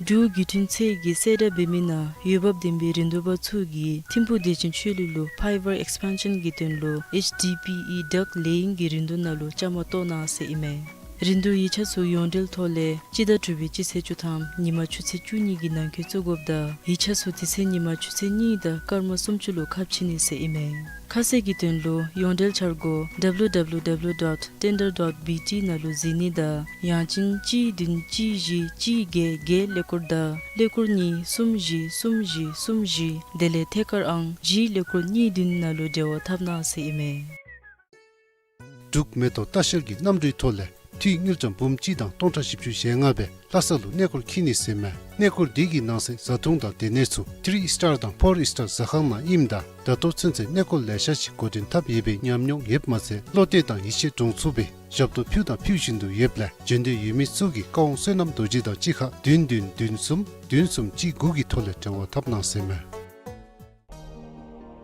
འབྲུག་བརྒྱུད་འཕྲིན་ཚད་ཀྱིས་གསལ་བསྒྲགས་འབད་མི་ནང་འོས་འབབ་ལྡན་པའི་རིན་བསྡུར་པ་ཚུ་གིས་ཐིམ་ཕུག་བདེ་ཆེན་ཆོས་གླིང་ལུ་Fiber Expansion གྱི་དོན་ལུ་H D P E duct laying གི་རིན་བསྡུར་ནང་ལུ་བཅའ་མར་གཏོགས་གནང་ཟེར་ཨིན་མས། རིན་བསྡུར་ཡིག་ཆ་ཚུ་ཡོངས་འབྲེལ་ཐོག་ལས་སྤྱི་ཟླ་དྲུག་པའི་སྤྱི་ཚེས་བཅུ་ཐམ་ཉིན་མ་ཆུ་ཚོད་བཅུ་གཉིས་ཀྱི་ནང་འཁོད་བཙུགས་དགོཔ་ད་ཡིག་ཆ་ཚུ་དེ་ཚེ་ཉིན་མ་ཆུ་ཚོད་གཉིས་དང་སྐར་མ་སུམ་ཅུ་ལུ་ཁ་ཕྱེ་ནི་ཟེར་ཨིན་མས། ཁ་གསལ་གྱི་དོན་ལུ་ཡོངས་འབྲེལ་འཆར་སྒོ་W W W dot tender dot B T ནང་ལུ་གཟིགས་ནི་དང་ཡང་ཅིན་གཅིག་བདུན་གཅིག་བཞི་གཅིག་བརྒྱད་བརྒྱད་ཀླད་ཀོར་དང་ཀླད་ཀོར་གཉིས་གསུམ་བཞི་གསུམ་བཞི་གསུམ་བཞི་དེ་ལས་ཐད་ཀར་ཨང་བཞི་ཀླད་ཀོར་གཉིས་བདུན་ནང་ལུ་འབྲེལ་བ་འཐབ་གནང་ཟེར་ཨིན་མས། འབྲུག་མེ་ཏོག་ལྟ་བཤལ་གྱི་གནམ་གྲུའི་ཐོག་ལས་འཐུས་དངུལ་ཀྲམ་འབུམ་གཅིག་དང་སྟོང་ཕྲག་བཞི་བཅུ་ཞེ་ལྔ་སྦེ་ལྷ་ས་ལུ་གནས་སྐོར་འཁྱིད་ནི་ཟེར་མས། གནས་སྐོར་འདི་གི་ནང་གསེས་བཟའ་འཐུང་དང་སྡོད་གནས་ཚུ་ཐི་རི་ཨིས་ཊར་དང་ཕོར་ཨིས་ཊར་ཟ་ཁང་ནང་ཨིནམ་ད་ད་ལྟོ་ཚུན་ཚོད་གནས་སྐོར་ལེ་ཤ་ཅིག་འགོ་འདྲེན་འཐབ་ཡོད་པའི་ཉམས་མྱོང་ཡོདཔ་མ་ཚད་བློ་གཏད་དང་ཡིད་ཆེས་འདྲོངས་ཚུགས་པའི་ཞབས་ཏོག་ཕུལ་དང་ཕུལ་བཞིན་དུ་ཡོདཔ་ལས་འབྱོན་འདོད་ཡོད་མི་ཚུ་གིས་བཀའ་དབང་བསོད་ནམས་རྡོ་རྗེ་དང་གཅིག་ཁར་བདུན་བདུན་བདུན་གསུམ་བདུན་གསུམ་གཅིག་དགུ་གི་ཐོག་ལས་འབྲེལ་བ་འཐབ་གནང་ཟེར་མས།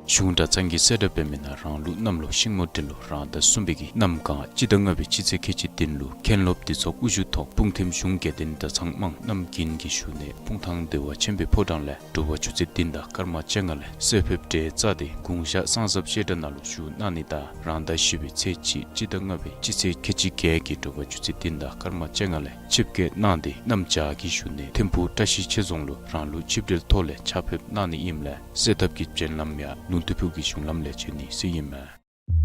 གཞུང་གྲྭ་ཚང་གིས་གསལ་བསྒྲགས་འབད་མི་ནང་རང་ལུགས་གནམ་ལོ་ཤིང་མོ་འབྲི་ལོ་རང་ཟླ་གསུམ་པའི་གི་གནམ་གང་སྤྱི་ཟླ་ལྔ་པའི་སྤྱི་ཚེས་ཁལ་གཅིག་བདུན་ལུ་མཁན་སློབ་སྡེ་ཚོགས་དབུ་བཞུགས་ཐོག་སྤུངས་ཐིམ་གཞུང་དགེ་ལྡན་གྲྭ་ཚང་དམངས་རྣམས་ཀུན་གྱི་བཞུགས་གནས་སྤུངས་ཐང་བདེ་བ་ཆེན་པོའི་ཕོ་བྲང་ལས་དྲོ་པ་ཆུ་ཚོད་བདུན་དང་སྐར་མ་བཅོ་ལྔ་ལས་གསོལ་ཕེབས་གྲལ་བཅག་སྟེ་དགུང་ཞག་གསང་གསབ་བཤད་གྲྭ་ནང་ལུ་བཞུགས་གནང་ནི་དང་རང་ཟླ་བཞི་པའི་ཚེས་གཅིག་སྤྱི་ཟླ་ལྔ་པའི་སྤྱི་ཚེས་ཁལ་གཅིག་བརྒྱད་ཀྱི་དྲོ་པ་ཆུ་ཚོད་བདུན་དང་སྐར་མ་བཅོ་ལྔ་ལས་ཆིབས་བསྐྱོད་གནང་སྟེ་གནམ་བྱཱར་གྱི་བཞུགས་གནས་ཐིམ་ཕུག་བཀྲ་ཤིས་ཆོས་རྫོང་ལུ་རང་ལུགས་ཆིབས་གྲལ་ཐོག་ལས་ཕྱག་ཕེབས་གནང་ནི་ཨིནམ་ལས་གསོལ་ཐབ་ཀྱི་སྤྱན་ལམ་ཡང་ལུང་སྟོད་ཕུག་གི་གཞུང་ལམ་ལས་བྱོན་ནི་ཟེར་ཨིན་མས།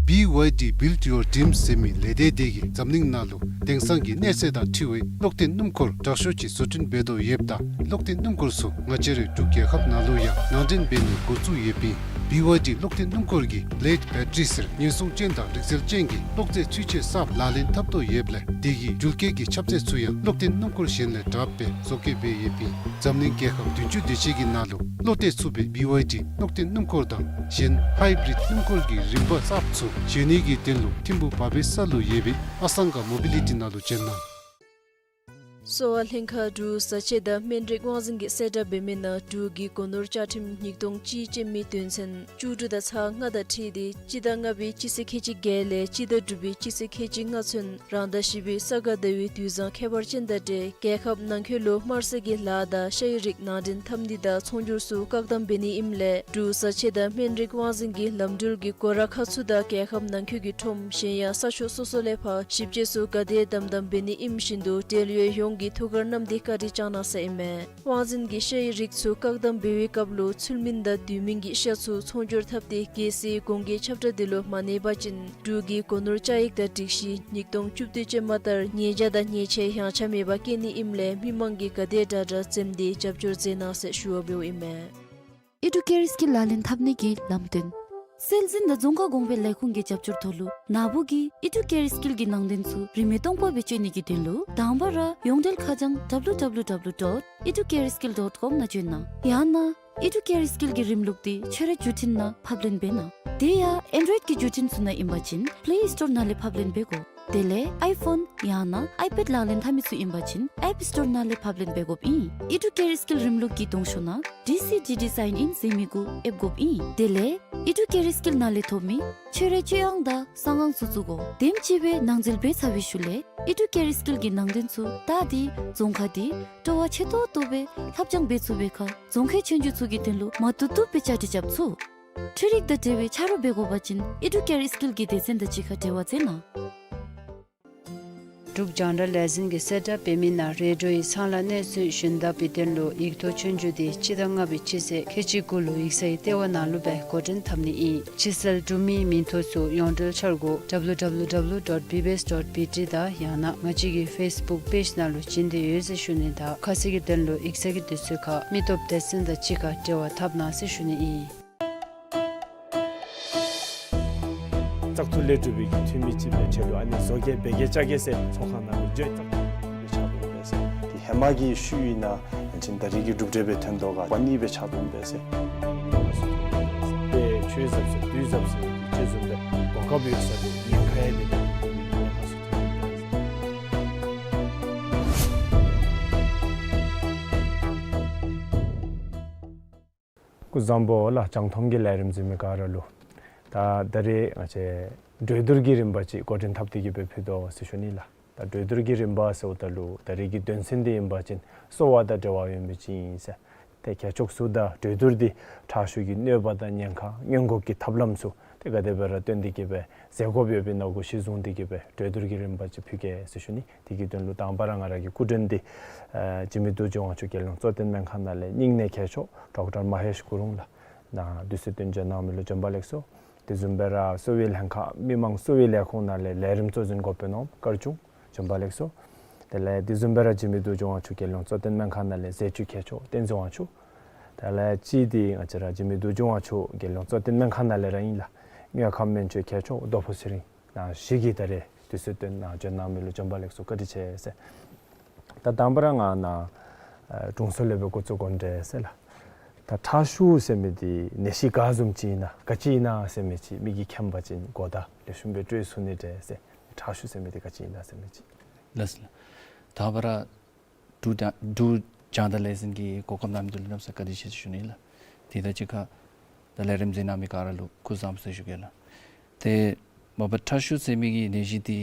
B Y D Build Your Dreams ཟེར་མི་ལས་སྡེ་དེ་གིས་འཛམ་གླིང་ནང་ལུ་དེང་སང་གི་གནས་ཚད་དང་འཁྲིལ་བའི་གློག་སྟེང་སྣུམ་འཁོར་དྲག་ཤོས་ཅིག་བཟོ་སྐྲུན་འབད་དོ་ཡོདཔ་ད་གློག་སྟེང་སྣུམ་འཁོར་ཚུ་ང་བཅས་རའི་འབྲུག་རྒྱལ་ཁབ་ནང་ལུ་ཡང་ནང་འདྲེན་འབད་ནི་འགོ་བཙུགས་ཡོདཔ་ཨིན། B Y D གློག་སྟེང་སྣུམ་འཁོར་གྱིས་Blade Battery ཟེར་ཉེན་སྲུང་ཅན་དང་རིག་རྩལ་ཅན་གྱི་གློག་རྫས་ཚུན་ཆད་གསརཔ་ལག་ལེན་འཐབ་དོ་ཡོདཔ་ལས་དེ་གི་འགྲུལ་སྐྱེལ་གྱི་ཁྱབ་ཚད་ཚུ་ཡང་གློག་སྟེང་སྣུམ་འཁོར་གཞན་ལས་དྲགཔ་སྦེ་བཟོ་བཀོད་འབད་ཡོདཔ་ཨིན། འཛམ་གླིང་རྒྱལ་ཁབ་བདུན་ཅུ་དེ་ཅིག་གི་ནང་ལུ་བློ་གཏད་ཚུགས་པའི་B Y D གློག་སྟེང་སྣུམ་འཁོར་དང་གཞན་Hybrid སྣུམ་འཁོར་གྱི་རིམ་པ་གསརཔ་ཚུ་བཟོ་ནི་གི་དོན་ལུ་ཐིམ་ཕུག་བ་བེ་ས་ལུ་ཡོད་པའི་ཨ་སང་ག་མོ་བི་ལི་ཊི་ནང་ལུ་བྱོན་གནང་། གསོ་བ་ལྷན་ཁག་འབྲུག་བཟའ་ཆས་དང་སྨན་རིགས་དབང་འཛིན་གྱིས་གསལ་བསྒྲགས་འབད་མི་ནང་འབྲུག་གི་སྒོ་ནོར་བཅའ་ཁྲིམས་ཉིས་སྟོང་གཅིག་ཅན་མའི་དོན་ཚན་བཅུ་དྲུག་དང་ཚག་ལྔ་དང་འཁྲིལ་ཏེ་སྤྱི་ཟླ་ལྔ་པའི་སྤྱི་ཚེས་ཁལ་གཅིག་བརྒྱད་ལས་སྤྱི་ཟླ་དྲུག་པའི་སྤྱི་ཚེས་ཁལ་གཅིག་ལྔ་ཚུན་རང་ཟླ་བཞི་པའི་ས་ག་ཟླ་བའི་དུས་བཟང་ཁྱད་པར་ཅན་དང་འབྲེལ་རྒྱལ་ཁབ་ནང་འཁོད་ལུ་དམར་ཟས་ཀྱི་ལཱ་དང་ཤ་ཡི་རིགས་ནང་འདྲེན་འཐབ་ནི་དང་ཚོང་སྒྱུར་ཚུ་བཀག་དམ་འབད་ནི་ཨིནམ་ལས་འབྲུག་བཟའ་ཆས་དང་སྨན་རིགས་དབང་འཛིན་གྱིས་ལམ་འགྲུལ་གྱི་སྒོ་ར་ཁག་ཚུ་དང་རྒྱལ་ཁབ་ནང་འཁོད་ཀྱི་ཁྲོམ་གཞན་ཡང་ས་ཕྱོགས་སོ་སོ་ལས་ཕར་ཞིབ་དཔྱད་ཚུ་ག་དེ་དམ་དམ་འབད་ནི་ཨིནམ་བཞིན་དུ་འབྲེལ་ཡོད་ཡོངས་ཀྱིས་ཐུགས་ཁར་བསྣམས་ཏེ་བཀའ་དྲིན་བསྐྱང་གནང་ཟེར་ཨིན་མས། དབང་འཛིན་གྱིས་ཤ་ཡི་རིགས་ཚུ་བཀག་དམ་འབད་བའི་སྐབས་ལུ་ཚུལ་མིན་དང་དུས་མིན་གྱི་ཤ་ཚུ་ཚོང་སྒྱུར་འཐབ་སྟེ་གལ་སྲིད་གོང་གི་ཁྱབ་བསྒྲགས་འདི་ལུ་མ་གནས་པ་ཅིན་འབྲུག་གི་སྒོ་ནོར་བཅའ་ཡིག་དང་སྒྲིག་གཞི་ཉིས་སྟོང་བཅུ་བདུན་ཅན་མ་ལྟར་ཉེས་བྱ་དང་ཉེས་ཆད་ཡངས་ཆག་མེད་པར་བཀལ་ནི་ཨིནམ་ལས་མི་མང་གིས་ག་དེ་དྲག་དྲག་འཛེམ་སྟེ་རྒྱབ་སྐྱོར་མཛད་གནང་ཟེར་ཞུ་བ་འབདཝ་ཨིན་མས། ཨི་ཌུ་ཀེར་སི་ཀིལ་ལག་ལེན་འཐབ་ནི་གི་ལམ་སྟོན། སྲོལ་འཛིན་དང་རྫོང་ཁ་གོང་འཕེལ་ལས་ཁུངས་ཀྱི་རྒྱབ་སྐྱོར་ཐོག་ལུ་ནཱ་བུ་གིས་ཨི་ཌུ་ཀེར་སི་ཀིལ་གྱི་ནང་དོན་ཚུ་རིན་མེད་སྟོང་པ་སྦེ་སྤྱོད་ནི་གི་དོན་ལུ་དང་པ་ར་ཡོངས་འབྲེལ་ཁ་བྱང་W W W dot educareskill dot com ནང་བྱོན་གནང་། ཡང་ན་ཨི་ཌུ་ཀེར་སི་ཀིལ་གྱི་རིམ་ལུགས་འདི་ཁྱོད་རའི་བརྒྱུད་འཕྲིན་ནང་ཕབ་ལེན་འབད་གནང་། དེ་ཡང་ཨེན་ཌོ་རོའིཌ་ཀྱི་བརྒྱུད་འཕྲིན་ཚུ་ནང་ཨིན་པ་ཅིན་པེ་ལེ་སི་ཊོར་ནང་ལས་ཕབ་ལེན་འབད་དགོ། དེ་ལས་ཨའི་ཕོན་ཡང་ན་ཨའི་པེཌ་ལག་ལེན་འཐབ་མི་ཚུ་ཨིན་པ་ཅིན་ཨེཔ་སི་ཊོར་ནང་ལས་ཕབ་ལེན་འབད་དགོཔ་ཨིན། ཨི་ཌུ་ཀེར་སི་ཀིལ་རིམ་ལུགས་ཀྱི་གདོང་ཤོག་ནང་ཌི་སི་ཌི་ཌི་སའིན་ཨིན་ཟེར་མི་གུ་ཨེབ་དགོཔ་ཨིན། དེ་ལས་ཨི་ཌུ་ཀེར་སི་ཀིལ་ནང་ལས་ཐོབ་མི་ཁྱོད་རའི་སྤྱོད་དབང་དང་གསང་ཁང་ཚུ་བཙུགས་དགོ། དེམ་ཅིག་སྦེ་ནང་འཛུལ་འབད་ཚར་བའི་ཤུལ་ལས་ཨི་ཌུ་ཀེར་སི་ཀིལ་གྱི་ནང་དོན་ཚུ་བལྟ་སྟེ་རྫོང་ཁག་འདི་སྤྲོ་བ་ཆེ་ཏོག་ཏོ་སྦེ་ལྷབ་སྦྱང་འབད་ཚུགས་པའི་ཁར་རྫོང་ཁའི་ཆོས་རྒྱུགས་ཚུ་གི་དོན་ལུ་མ་བཏུབ་བཏུབ་སྦེ་བཅའ་སྒྲིག་རྐྱབ་ཚུགས། འཕྲུལ་རིག་དང་འབྲེལ་བའི་ཆ་རོགས་འབད་དགོ་པ་ཅིན་ཨི་ཌུ་ཀེར་སི་ཀིལ་གྱི་སྡེ་ཚན་དང་གཅིག་ཁར་འབྲེལ་བ་མཛད་གནང་། འབྲུག་རྒྱང་བསྒྲགས་ལས་འཛིན་གྱིས་གསལ་བསྒྲགས་འབད་མི་ནང་རེ་ཌིའོ་ཡི་ཚང་ལཱ་གནས་ཚུལ་ཞུན་དག་པའི་དོན་ལུ་ཡིག་ཐོག་ཆོས་རྒྱུགས་འདི་སྤྱི་ཟླ་ལྔ་པའི་སྤྱི་ཚེས་ཁལ་གཅིག་དགུ་ལུ་ཡིག་ཚང་གི་ལྟེ་བ་ནང་ལུ་སྦེ་འགོ་འདྲེན་འཐབ་ནི་ཨིན། ཕྱི་གསལ་འབྲུག་མིའི་མིང་ཐོ་ཚུ་ཡོངས་འབྲེལ་འཆར་སྒོ་W W W dot B B S dot B T དང་ཡང་ན་ང་བཅས་ཀྱི་ཕེསི་བུཀ་པེཇ་ནང་ལུ་བྱིན་ཏེ་ཡོད་ཟེར་ཞུ་ནི་དང་ཁ་གསལ་གྱི་དོན་ལུ་ཡིག་ཚང་གི་དུས་ཚོད་ཁར་མི་སྟོབས་སྡེ་ཚན་དང་གཅིག་ཁར་འབྲེལ་བ་འཐབ་གནང་ཟེར་ཞུ་ནི་ཨིན། བཙག་འཐུ་ལས་གྲུབ་པའི་གི་འཐུས་མི་ཅིག་སྦེ་ཆེད་དུ་ཨ་ནི་བཟོ་བཀོད་འབད་གེ་བཅའ་གེ་ཟེར་ཚོགས་ཁང་ནང་ལུ་བརྗོད་བཙག་འཐུ་ལས་ཆགས་འདུག་པས་ཟེར། དེ་ཧེ་མ་གི་ཤུལ་ཨིན་ན་ཡང་ཅིན་ད་རེས་ཀྱི་གྲུབ་འབྲས་སྦེ་ཐོན་དོ་ག་པ་ནི་སྦེ་ཆགས་འདུག་པས་ཟེར། དཔེ་ཆོས་ཟབ་ཟེར་དུས་ཟབ་ཟེར་དེ་ཅིག་བཟུམ་སྦེ་གོ་སྐབས་ཡོད་ས་དེ་ཉེན་ཁ་ཡང་དེ་དེ་ཉེན་ཁ་ཚུ་ཐོན་འདུག་པས་ཟེར། སྐུ་གཟུགས་བཟང་པོ་ལགས། རྒྱང་མཐོང་གི་ལས་རིམ་གཟིགས་མི་ག་ར་ལུ། ད་ད་རེས་ང་བཅས་གྲོས་བསྡུར་གྱི་རིམ་པ་ཅིག་འགོ་འདྲེན་འཐབ་སྟེ་གི་སྦེ་ཕུལ་དོ་ཟེར་ཞུ་ནི་ལགས། ད་གྲོས་བསྡུར་གྱི་རིམ་པ་ཟེརཝ་ད་ལུ་ད་རེས་ཀྱི་དོན་ཚན་འདི་ཨིན་པ་ཅིན་གསོ་བ་དང་འབྲེལ་བ་ཡོད་མི་ཅིག་ཨིན་ཟེར། ཏེ་གལ་ཆེ་ཤོས་ད་གྲོས་བསྡུར་འདི་ཁྲག་ཤུགས་ཀྱི་གནོད་པ་དང་ཉེན་ཁ་སྔོན་འགོག་གི་ཐབས་ལམ་ཚུ་ཏེ་ག་དེ་སྦེ་ར་བཏོན་ཏེ་གི་སྦེ་མཛད་དགོཔ་ཡོད་པའི་ནང་གུ་གཞི་བཟུང་སྟེ་གི་སྦེ་གྲོས་བསྡུར་གྱི་རིམ་པ་ཅིག་ཕུལ་གེ་ཟེར་ཞུ་ནི། དེ་གི་དོན་ལུ་དང་པ་ར་ང་ར་གི་སྐུ་མགྲོན་འདི་ཨ་འཇིགས་མེད་རྡོ་རྗེ་དབང་ཕྱུག་རྒྱལ་ཡོངས་གཙོ་བསྟེན་སྨན་ཁང་ནང་ལས་སྙིང་ནས་མཁས་མཆོག་ཌོག་ཊར་མ་ཧེཤ་གུ་རུང་ལགས་ནཱ་དུས་ཚོད་བཏོན་བྱོན་གནང་མི་ལུ་བྱོན་པ་ལེགས་སོ། དེ་བཟུམ་སྦེ་ར་གསོ་བའི་ལྷན་ཁག་མི་མང་གསོ་བའི་ལས་ཁུངས་ནང་ལས་ལས་རིམ་གཙོ་འཛིན་འགོ་དཔོན་ནོར་བུ་དཀར་ཆུང་བྱོན་པ་ལེགས་སོ། དེ་ལས་དེ་བཟུམ་སྦེ་ར་འཇིགས་མེད་རྡོ་རྗེ་དབང་ཕྱུག་རྒྱལ་ཡོངས་གཙོ་བསྟེན་སྨན་ཁང་ནང་ལས་ཟས་བཅུད་མཁས་མཆོག་བསྟན་འཛིན་དབང་ཕྱུག། དེ་ལས་གཅིག་འདི་ང་བཅས་ར་འཇིགས་མེད་རྡོ་རྗེ་དབང་ཕྱུག་རྒྱལ་ཡོངས་གཙོ་བསྟེན་སྨན་ཁང་ནང་ལས་ར་ཨིན་ལགས། དངོས་ཁམས་སྨན་བཅོས་མཁས་མཆོག་རྡོ་ཕུ་ཚེ་རིང་། ནཱ་བཞི་གིས་ད་རེས་དུས་ཚོད་བཏོན་ནཱ་བྱོན་གནང་མི་ལུ་བྱོན་པ་ལེགས་སོ། བཀའ་དྲིན་ཆེ་ཟེར། ད་དང་པ་ར་ང་ནཱ་ཨ་དྲུང་འཚོ་ལས་སྦེ་འགོ་བཙུགས་དགོ་ནི་འདྲས་ཟེར་ལགས། ད་ཁྲག་ཤུགས་ཟེར་མི་འདི་ནད་གཞི་ག་བཟུམ་ཅིག་ཨིན་ན་ག་ཅི་ཨིན་ན་ཟེར་མི་ཅིག་མི་གིས་མཁྱེན་པ་ཅིན་གོ་བརྡ་ལེགས་ཤོམ་སྦེ་སྤྲོད་ཚུགས་ནི་འདྲས་ཟེར། ཁྲག་ཤུགས་ཟེར་མི་འདི་ག་ཅི་ཨིན་ན་ཟེར་མི་ཅིག། ལགས་སོ་ལགས། དང་པ་ར་འབྲུག་རྒྱང་འབྲུག་རྒྱང་བསྒྲགས་ལས་འཛིན་གྱི་གོ་སྐབས་གནང་མི་འདི་ལུ་གནམ་མེད་ས་མེད་བཀའ་དྲིན་ཆེ་ཟེར་ཞུ་ནི་ལགས། དེ་དང་གཅིག་ཁར་ད་ལས་རིམ་གཟིགས་གནང་མི་ག་ར་ལུ་སྐུ་གཟུགས་བཟང་པོ་ཟེར་ཞུ་གེ་ལགས། ཏེ་མ་པ་ཁྲག་ཤུགས་ཟེར་མི་གི་ནད་གཞི་འདི་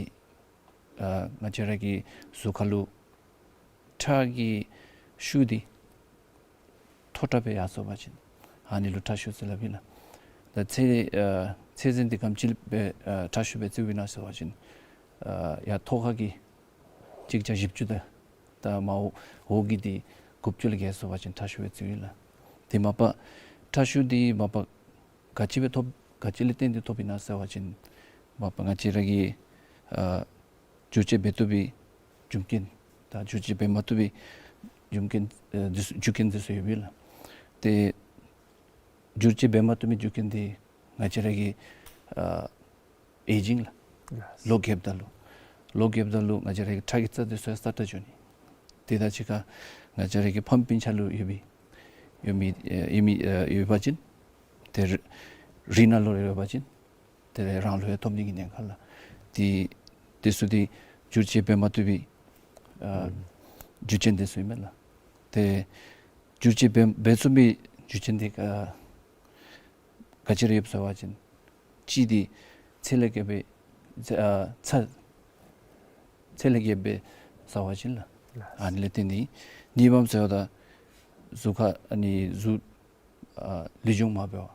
ཨ་ང་བཅས་ར་གི་གཟུགས་ཁར་ལུ་ཁྲག་གི་ཤུགས་འདི་མཐོ་དྲགས་སྦེ་ཡར་སོང་པ་ཅིན་ཨ་ནི་ལུ་ཁྲག་ཤུགས་ཟེར་སླབ་ཨིན་ལགས། ད་ཚད་ཨ་ཚད་ཚད་འདི་ག་དེམ་ཅིག་སྦེ་ཨ་ཁྲག་ཤུགས་སྦེ་བརྩིཝ་ཨིན་ན་ཟེར་བ་ཅིན་ཨ་ཡར་ཐོག་ཁ་གི་གཅིག་བརྒྱ་བཞི་བཅུ་དང་ད་མར་འོག་འོག་གི་འདི་དགུ་བཅུ་ལས་བརྒལ་སོང་པ་ཅིན་ཁྲག་ཤུགས་སྦེ་བརྩིཝ་ཨིན་ལགས། དེ་མ་པ་ཁྲག་ཤུགས་འདི་མ་པ་ག་ཅི་སྦེ་ཐོབ་ག་ཅི་ལས་བརྟེན་ཏེ་ཐོབ་ཨིན་ན་ཟེར་བ་ཅིན་མ་པ་ང་བཅས་ར་གི་ཨ་བསྒྱུར་བཅོས་འབད་བཏུབ་པའི་རྒྱུ་རྐྱེན་དང་བསྒྱུར་བཅོས་འབད་མ་བཏུབ་པའི་རྒྱུ་རྐྱེན་ཨ་འདི་ཚུ་རྒྱུ་རྐྱེན་འདི་ཚུ་ཡོདཔ་ཨིན་ལགས། ཏེ་བསྒྱུར་བཅོས་འབད་མ་བཏུབ་པའི་རྒྱུ་རྐྱེན་འདི་ང་བཅས་ར་གི་ཨ་ཨེ་ཇིང་ལགས། ལོ་རྒསཔ་ད་ལུ་ལོ་རྒསཔ་ད་ལུ་ང་བཅས་ར་གི་ཁྲག་གི་རྩ་འདི་ཚུ་ཡང་སྲ་ཀྲག་འགྱོ་ནི། དེ་དང་གཅིག་ཁར་ང་བཅས་ར་གི་ཕམ་སྤུན་ཆ་ལུ་ཡོད་པའི་ཡོད་མི་ཨེ་ཡོད་མི་ཨེ་ཡོད་པ་ཅིན་ཏེ་རི་རི་ནང་ལུ་ཡོད་པ་ཅིན་ཏེ་རང་ལུ་ཡང་ཐོབ་ནི་གི་ཉེན་ཁ་ལགས། ཏེ་དེ་ཚུ་འདི་བསྒྱུར་བཅོས་འབད་མ་བཏུབ་པའི་ཨ་རྒྱུ་རྐྱེན་འདི་ཚུ་ཨིན་མས་ལགས། ཏེ་བསྒྱུར་བཅོས་འབད་འབད་ཚུགས་པའི་རྒྱུ་རྐྱེན་འདི་ཨ་ག་ཅི་ར་ཡོདཔ་ཟེར་བ་ཅིན་གཅིག་འདི་ཚད་ལས་བརྒལ་བའི་ཚད་ཨ་ཚད་ཚད་ལས་བརྒལ་བའི་ཟེར་བ་ཅིན་ལགས། ཨ་ནི་ལས་བརྟེན་ཏེ་གཉིས་པམ་ཟེརཝ་ད་གཟུགས་ཁར་ཨ་ནི་གཟུགས་ཨ་ལུས་སྦྱོང་མ་འབད་བར་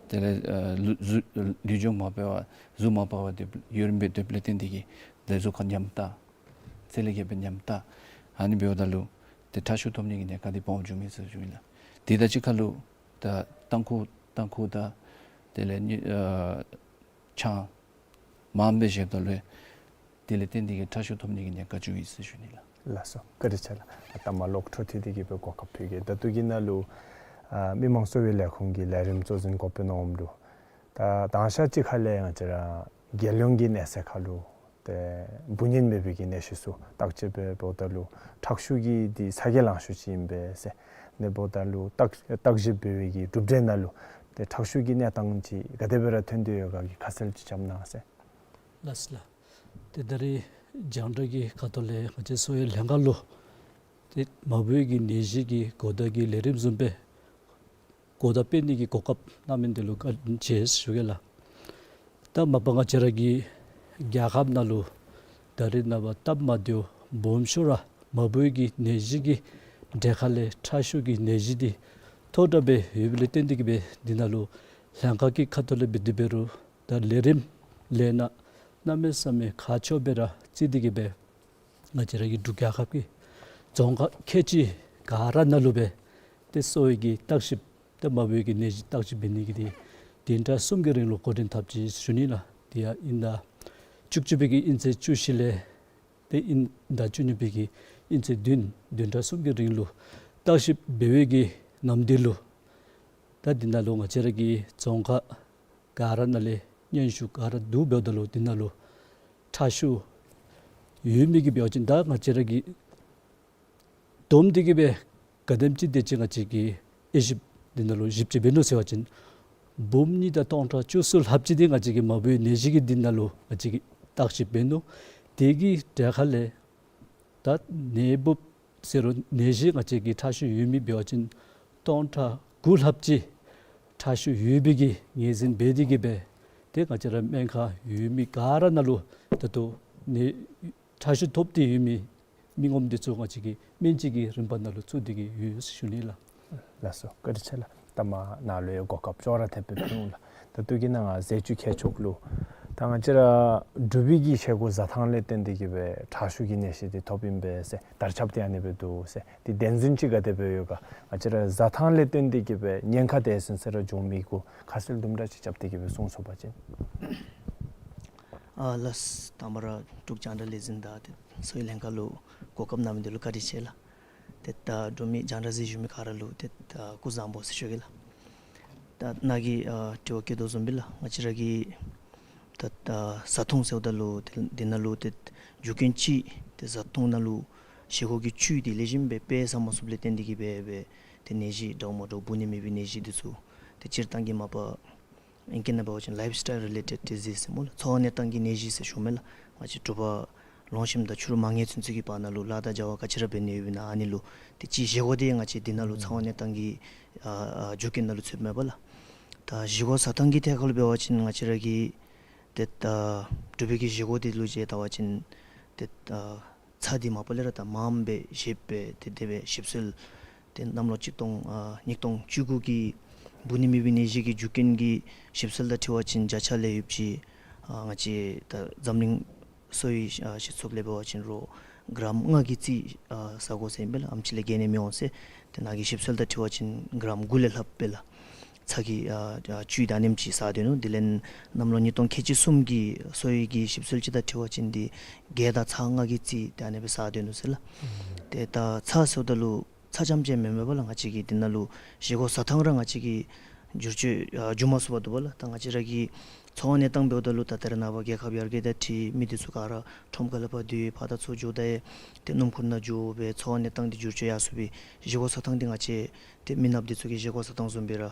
དེ་ལས་ཨ་ལུས་གཟུགས་ལུས་སྦྱོང་མ་འབད་བར་གཟུགས་མ་པ་བར་ཏེ་ཡུན་རིངམོ་སྦེ་སྡོདཔ་ལས་བརྟེན་ཏེ་གིས་ཏེ་གཟུགས་ཁར་ཉམས་ལྟ་ཚད་ལས་བརྒལ་བའི་ཉམས་ལྟ་ཨ་ནི་འབདཝ་ད་ལུ་ཏེ་ཁྲག་ཤུགས་ཐོབ་ནི་གི་ཉེན་ཁ་འདི་སྦོམ་འགྱོ་མི་ཟེར་ཞུཝ་ཨིན་ལགས། དེ་དང་གཅིག་ཁར་ལུ་ད་ཏམ་ཁུ་ཏམ་ཁུ་དང་དེ་ལས་ནི་ཨ་ཆང་མངམ་སྦེ་བཞེསཔ་ད་ལུ་དེ་ལས་བརྟེན་ཏེ་གིས་ཁྲག་ཤུགས་ཐོབ་ནི་གི་ཉེན་ཁ་འགྱོཝ་ཨིན་ཟེར་ཞུ་ནི་ལགས། ལགས་སོ། བཀའ་དྲིན་ཆེ་ལགས། ད་མ་ལོག་འཕྲོ་མཐུད་དེ་གིས་སྦེ་གོ་སྐབས་ཕུལ་གེ། ད་ལྟོ་གི་ནང་ལུ་ཨ་མི་མང་གསོ་བའི་ལས་ཁུངས་ཀྱི་ལས་རིམ་གཙོ་འཛིན་འགོ་དཔོན་ནོར་བུ་ད་དང་ཞག་གཅིག་ཁ་ལས་ང་བཅས་ར་རྒྱལ་ཡོངས་ཀྱི་གནས་ཚད་ཁར་ལུ་ཏེ་འབུ་ནད་མེད་པའི་གི་གནས་ཤུལ་ཚུ་བརྟག་དཔྱད་འབད་འབདཝ་ད་ལུ་ཁྲག་ཤུགས་ཀྱི་འདི་ཚ་གྱང་ལང་ཤོས་ཅིག་ཨིན་པས་ཟེར། ཨ་ནི་འབདཝ་ད་ལུ་བརྟག་བརྟག་ཞིབ་འབད་བའི་གི་གྲུབ་འབྲས་ནང་ལུ་ཏེ་ཁྲག་ཤུགས་ཀྱི་གནས་སྟངས་ཅིག་ག་དེ་སྦེ་ར་ཐོན་ཏེ་ཡོད་ག་གི་ཁ་གསལ་ཅིག་བཀྲམ་གནང་ཟེར། ལགས་སོ་ལགས། ཏེ་ད་རེས་རྒྱང་བསྒྲགས་ཀྱི་ཁ་ཐུག་ལས་ང་བཅས་གསོ་བའི་ལྷན་ཁག་ལུ་ཏེ་མ་བུ་གི་ནད་གཞི་གི་གོ་བརྡ་གི་ལས་རིམ་བཟུམ་སྦེ་གོ་བརྡ་སྤེལ་ནི་གི་གོ་སྐབས་གནང་མི་འདི་ལུ་བཀའ་དྲིན་ཆེ་ཞུ་གེ་ལགས། ད་མ་པ་ང་བཅས་ར་གི་རྒྱལ་ཁབ་ནང་ལུ་ད་རེས་ནངས་པ་སྟབས་མ་བདེཝ་སྦོམ་ཤོས་ར་མ་བུ་གི་ནད་གཞི་གི་གྲས་ཁ་ལས་ཁྲག་ཤུགས་ཀྱི་ནད་གཞི་འདི་མཐོ་དྲགས་སྦེ་ཡོདཔ་ལས་བརྟེན་ཏེ་གིས་སྦེ་འདི་ནང་ལུ་ལྷན་ཁག་གི་ཁ་ཐུག་ལས་འབད་དེ་འབད་རུང་ད་ལས་རིམ་ལས་ནང་ གནམ་མེད་ས་མེད་ཁག་ཆེཝ་སྦེ་ར་བརྩི་སྟེ་གི་སྦེ་ང་བཅས་ར་གི་འབྲུག་རྒྱལ་ཁབ་ཀྱི་རྫོང་ཁག་ཁལ་གཅིག་ག་ར་ནང་ལུ་སྦེ་ཏེ་གསོ་བའི་གི་བརྟག་ཞིབ་ཏེ་མ་འབད་བའི་གི་ནད་གཞི་བརྟག་ཞིབ་འབད་ནི་གི་དེ་བདུན་ཕྲག་གསུམ་གྱི་རིང་ལུ་འགོ་འདྲེན་འཐབ་ཅི་ཟེར་ཞུ་ནི་ལགས། དེ་ཡང་ཨིན་ཟླ་བཅུ་གཅིག་པའི་གི་ཨིན་ཚེས་བཅུ་བཞི་ལས་ཏེ་ཨིན་ཟླ་བཅུ་གཉིས་པའི་གི་ཨིན་ཚེས་བདུན་བདུན་ཕྲག་གསུམ་གྱི་རིང་ལུ་བརྟག་ཞིབ་འབད་བའི་གི་ནམ་དུས་ལུ་ད་འདི་ནང་ལུ་ང་བཅས་ར་གི་རྫོང་ཁག་ག་ར་ནང་ལས་སྙན་ཞུ་ག་ར་བསྡུ་འབདཝ་ད་ལུ་འདི་ནང་ལུ་ཁྲག་ཤུགས་ཡོད་མི་གི་འབད་བ་ཅིན་ད་ང་བཅས་ར་གི་བསྡོམས་ཏེ་གི་སྦེ་ག་དེམ་ཅིག་དེ་ཅིག་ང་བཅས་ཀྱིས་དབྱེ་ཞིབ་འདི་ནང་ལུ་ཞིབ་དཔྱད་འབད་ནུག་ཟེར་བ་ཅིན་འབུམ་གཉིས་དང་སྟོང་ཕྲག་བཅུ་གསུམ་ལྷགཔ་ཅིག་དེ་ང་བཅས་ཀྱིས་མ་འབད་བའི་ནད་གཞི་གི་འདི་ནང་ལུ་ང་བཅས་ཀྱིས་བརྟག་ཞིབ་འབད་ནུག། དེ་གི་གྲས་ཁ་ལས་ད་ནད་འབུཔ་ཟེར་རུང་ནད་གཞི་ང་བཅས་ཀྱི་ཁྲག་ཤུགས་ཡོད་མི་འབད་བ་ཅིན་སྟོང་ཕྲག་དགུ་ལྷགཔ་ཅིག་ཁྲག་ཤུགས་ཡོད་པའི་གི་ངོས་འཛིན་འབད་དེ་གི་སྦེ་ཏེ་ང་བཅས་ར་སྨན་ཁང་ཡོད་མི་ག་ར་ནང་ལུ་ད་ལྟོ་ནད་ཁྲག་ཤུགས་ཐོབ་སྟེ་ཡོད་མི་མི་ངོམ་འདི་ཚུ་ང་བཅས་ཀྱིས་སྨན་བཅོས་ཀྱི་རིམ་པ་ནང་ལུ་བཙུགས་ཏེ་གི་ཡོད་ཟེར་ཞུ་ནི་ལགས། ལགས་སོ། བཀའ་དྲིན་ཆེ་ལགས། ད་མ་ནཱ་ལུ་ཡང་གོ་སྐབས་ཅོག་ར་འཐདཔ་སྦེ་ཕུལ་འོང་ལགས། ད་ལྟོ་གི་ནང་ང་ཟས་བཅུད་ཁྱད་ཆོས་ལུ་ད་ང་བཅས་ར་འབྲུག་པའི་གི་བཞེས་སྒོ་བཟའ་ཐངས་ལས་བརྟེན་ཏེ་གི་སྦེ་ཁྲག་ཤུགས་ཀྱི་ནད་གཞི་འདི་ཐོབ་ཨིན་པས་ཟེར་དར་ཁྱབ་འདི་ཨ་ནི་སྦེ་འདུག་ཟེར། འདི་བདེན་རྫུན་ཅིག་ག་དེ་སྦེ་ཡོད་ག། ང་བཅས་ར་བཟའ་ཐངས་ལས་བརྟེན་ཏེ་གི་སྦེ་ཉེན་ཁ་དེ་ཟུན་ཟེར་ར་འབྱུང་མི་གུ་ཁ་གསལ་དུམ་གྲ་ཅིག་རྐྱབ་སྟེ་གི་སྦེ་གསུང་ཚུགས་པ་ཅིན། ཨ་ལགས། དང་པ་ར་འབྲུག་རྒྱང་བསྒྲགས་ལས་འཛིན་དང་ཏེ་གསོ་བའི་ལྷན་ཁག་ལུ་གོ་སྐབས་གནང་མི་འདི་ལུ་བཀའ་དྲིན་ཆེ་ལགས། ཏེ་ད་འབྲུག་མི་རྒྱང་བསྒྲགས་གཟིགས་བཞུགས་མི་ག་ར་ལུ་ཏེ་ད་སྐུ་གཟུགས་བཟང་པོ་ཟེར་ཞུ་གེ་ལགས། ད་ནཱ་གིས་ཨ་དྲི་བ་བཀོད་དོ་བཟུམ་སྦེ་ལགས། ང་བཅས་ར་གི་ད་ད་བཟའ་འཐུང་ཟེརཝ་ད་ལུ་ཏེ་འདི་ནང་ལུ་ཏེ་རྒྱུ་རྐྱེན་ཅིག་ཏེ་བཟའ་འཐུང་ནང་ལུ་བཞེས་སྒོ་གི་བཅུད་འདི་ལེགས་ཤོམ་སྦེ་སྤེལ་ས་མ་ཚུགསཔ་ལས་བརྟེན་ཏེ་གི་སྦེ་སྦེ་ཏེ་ནད་གཞི་འདྲཝ་མ་འདྲཝ་འབུ་ནི་མེད་པའི་ནད་གཞི་འདི་ཚུ་ཏེ་སྤྱིར་བཏང་གི་མ་པ་ཨིང་སྐད་ནང་འབད་བ་ཅིན་ལའིཕ་སི་ཊའིལ་རི་ལེ་ཊེཌ་ཌི་ཟིསི་ཟེར་སྨོ་ལགས། འཚོ་བ་གནས་སྟངས་ཀྱི་ནད་གཞི་ཟེར་ཞུཝ་མས་ལགས། ང་བཅས་འབྲུག་པ་ལོང་ཤིམ་དང་ཕྱི་རུ་མ་ངན་ཚུན་ཚོད་ཀྱི་བར་ན་ལུ་ལཱ་དང་བྱ་བ་ག་ཅི་ར་འབད་ནི་ཡོདཔ་ཨིན་ན་ཨ་ནི་ལུ་ཏེ་ཅིག་བཞེས་སྒོ་འདི་ང་བཅས་འདི་ནང་ལུ་འཚོ་བ་གནས་སྟངས་ཀྱི་ཨ་ཨ་རྒྱུ་རྐྱེན་ནང་ལུ་ཚུདཔ་མས་པ་ལགས། ད་བཞེས་སྒོ་བཟའ་ཐངས་ཀྱི་ཐད་ཁར་ལུ་འབད་བ་ཅིན་ང་བཅས་ར་གི་ཏེ་ད་འབྲུག་པའི་གི་བཞེས་སྒོ་འདི་ལུ་ཅིག་བལྟ་བ་ཅིན་ཏེ་ད་ཚྭ་འདི་མ་པ་ལས་ར་ད་མངམ་སྦེ་བཞེས་སྦེ་ཏེ་དེ་སྦེ་ཞིབ་འཚོལ་ཏེ་གནམ་ལོ་གཅིག་སྟོང་ཨ་ཉིས་སྟོང་བཅུ་དགུ་གི་འབུ་ནི་མེད་པའི་ནད་གཞི་གི་རྒྱུ་རྐྱེན་གྱི་ཞིབ་འཚོལ་དང་འཁྲིལ་བ་ཅིན་བརྒྱ་ཆ་ལས་ཡོདཔ་ཅིག་ཨ་ང་བཅས་ད་འཛམ་གླིང་གསོ་བའི་ཨ་སྤྱི་ཚོགས་ལས་འབད་བ་ཅིན་རོགས་གྲམ་ལྔ་གི་རྩིས་ཨ་ཟ་དགོ་ཟེར་ཨིན་པས་ལགས། ཨེམ་ཆི་ལས་བརྒལ་ནི་མི་འོང་ཟེར། ཏེ་ནཱ་གི་ཞིབ་འཚོལ་དང་འཁྲིལ་བ་ཅིན་གྲམ་དགུ་ལས་ལྷགཔ་སྦེ་ལགས། ཚྭ་གི་ཨ་ཨ་བཅུད་ཨ་ནེམ་ཅིག་ཟ་སྡོད་ནུག། དེ་ལས་གནམ་ལོ་ཉིས་སྟོང་ཁལ་གཅིག་གསུམ་གྱི་གསོ་བའི་གི་ཞིབ་འཚོལ་ཅིག་དང་འཁྲིལ་བ་ཅིན་འདི་བརྒྱད་དང་ཚག་ལྔ་གི་རྩིས་ཏེ་ཨ་ནེ་སྦེ་ཟ་སྡོད་ནུག་ཟེར་ལགས། ཏེ་ད་ཚྭ་ཟེརཝ་ད་ལུ་ཚྭ་རྐྱངམ་ཅིག་མེན་མས་པ་ལགས། ང་བཅས་ཀྱིས་འདི་ནང་ལུ་བཞེས་སྒོ་བཟའ་ཐངས་ར་ང་བཅས་ཀྱིས་བསྒྱུར་བཅོས་ཨ་འགྱོ་མ་ཚུགས་པར་འདུག་པ་ལགས། ད་ང་བཅས་ར་གི་འཚོ་བ་གནས་སྟངས་འབདཝ་ད་ལུ་ད་ད་རེས་ནངས་པ་རྒྱལ་ཁབ་ཡར་རྒྱས་དང་འཁྲིལ་མི་འདི་ཚུ་ག་ར་ཁྲོམ་ཁ་ལས་ཕར་སྡོད་ཕར་དང་ཚུར་འགྱོ་ད་ཡང་ཏེ་སྣུམ་འཁོར་ནང་འགྱོ་སྦེ་འཚོ་བ་གནས་སྟངས་འདི་བསྒྱུར་བཅོས་ཡར་སོང་སྦེ་བཞེས་སྒོ་བཟའ་ཐངས་འདི་ང་བཅས་ཏེ་མི་ནགཔ་འདི་ཚུ་གི་བཞེས་སྒོ་བཟའ་ཐངས་བཟུམ་སྦེ་ར་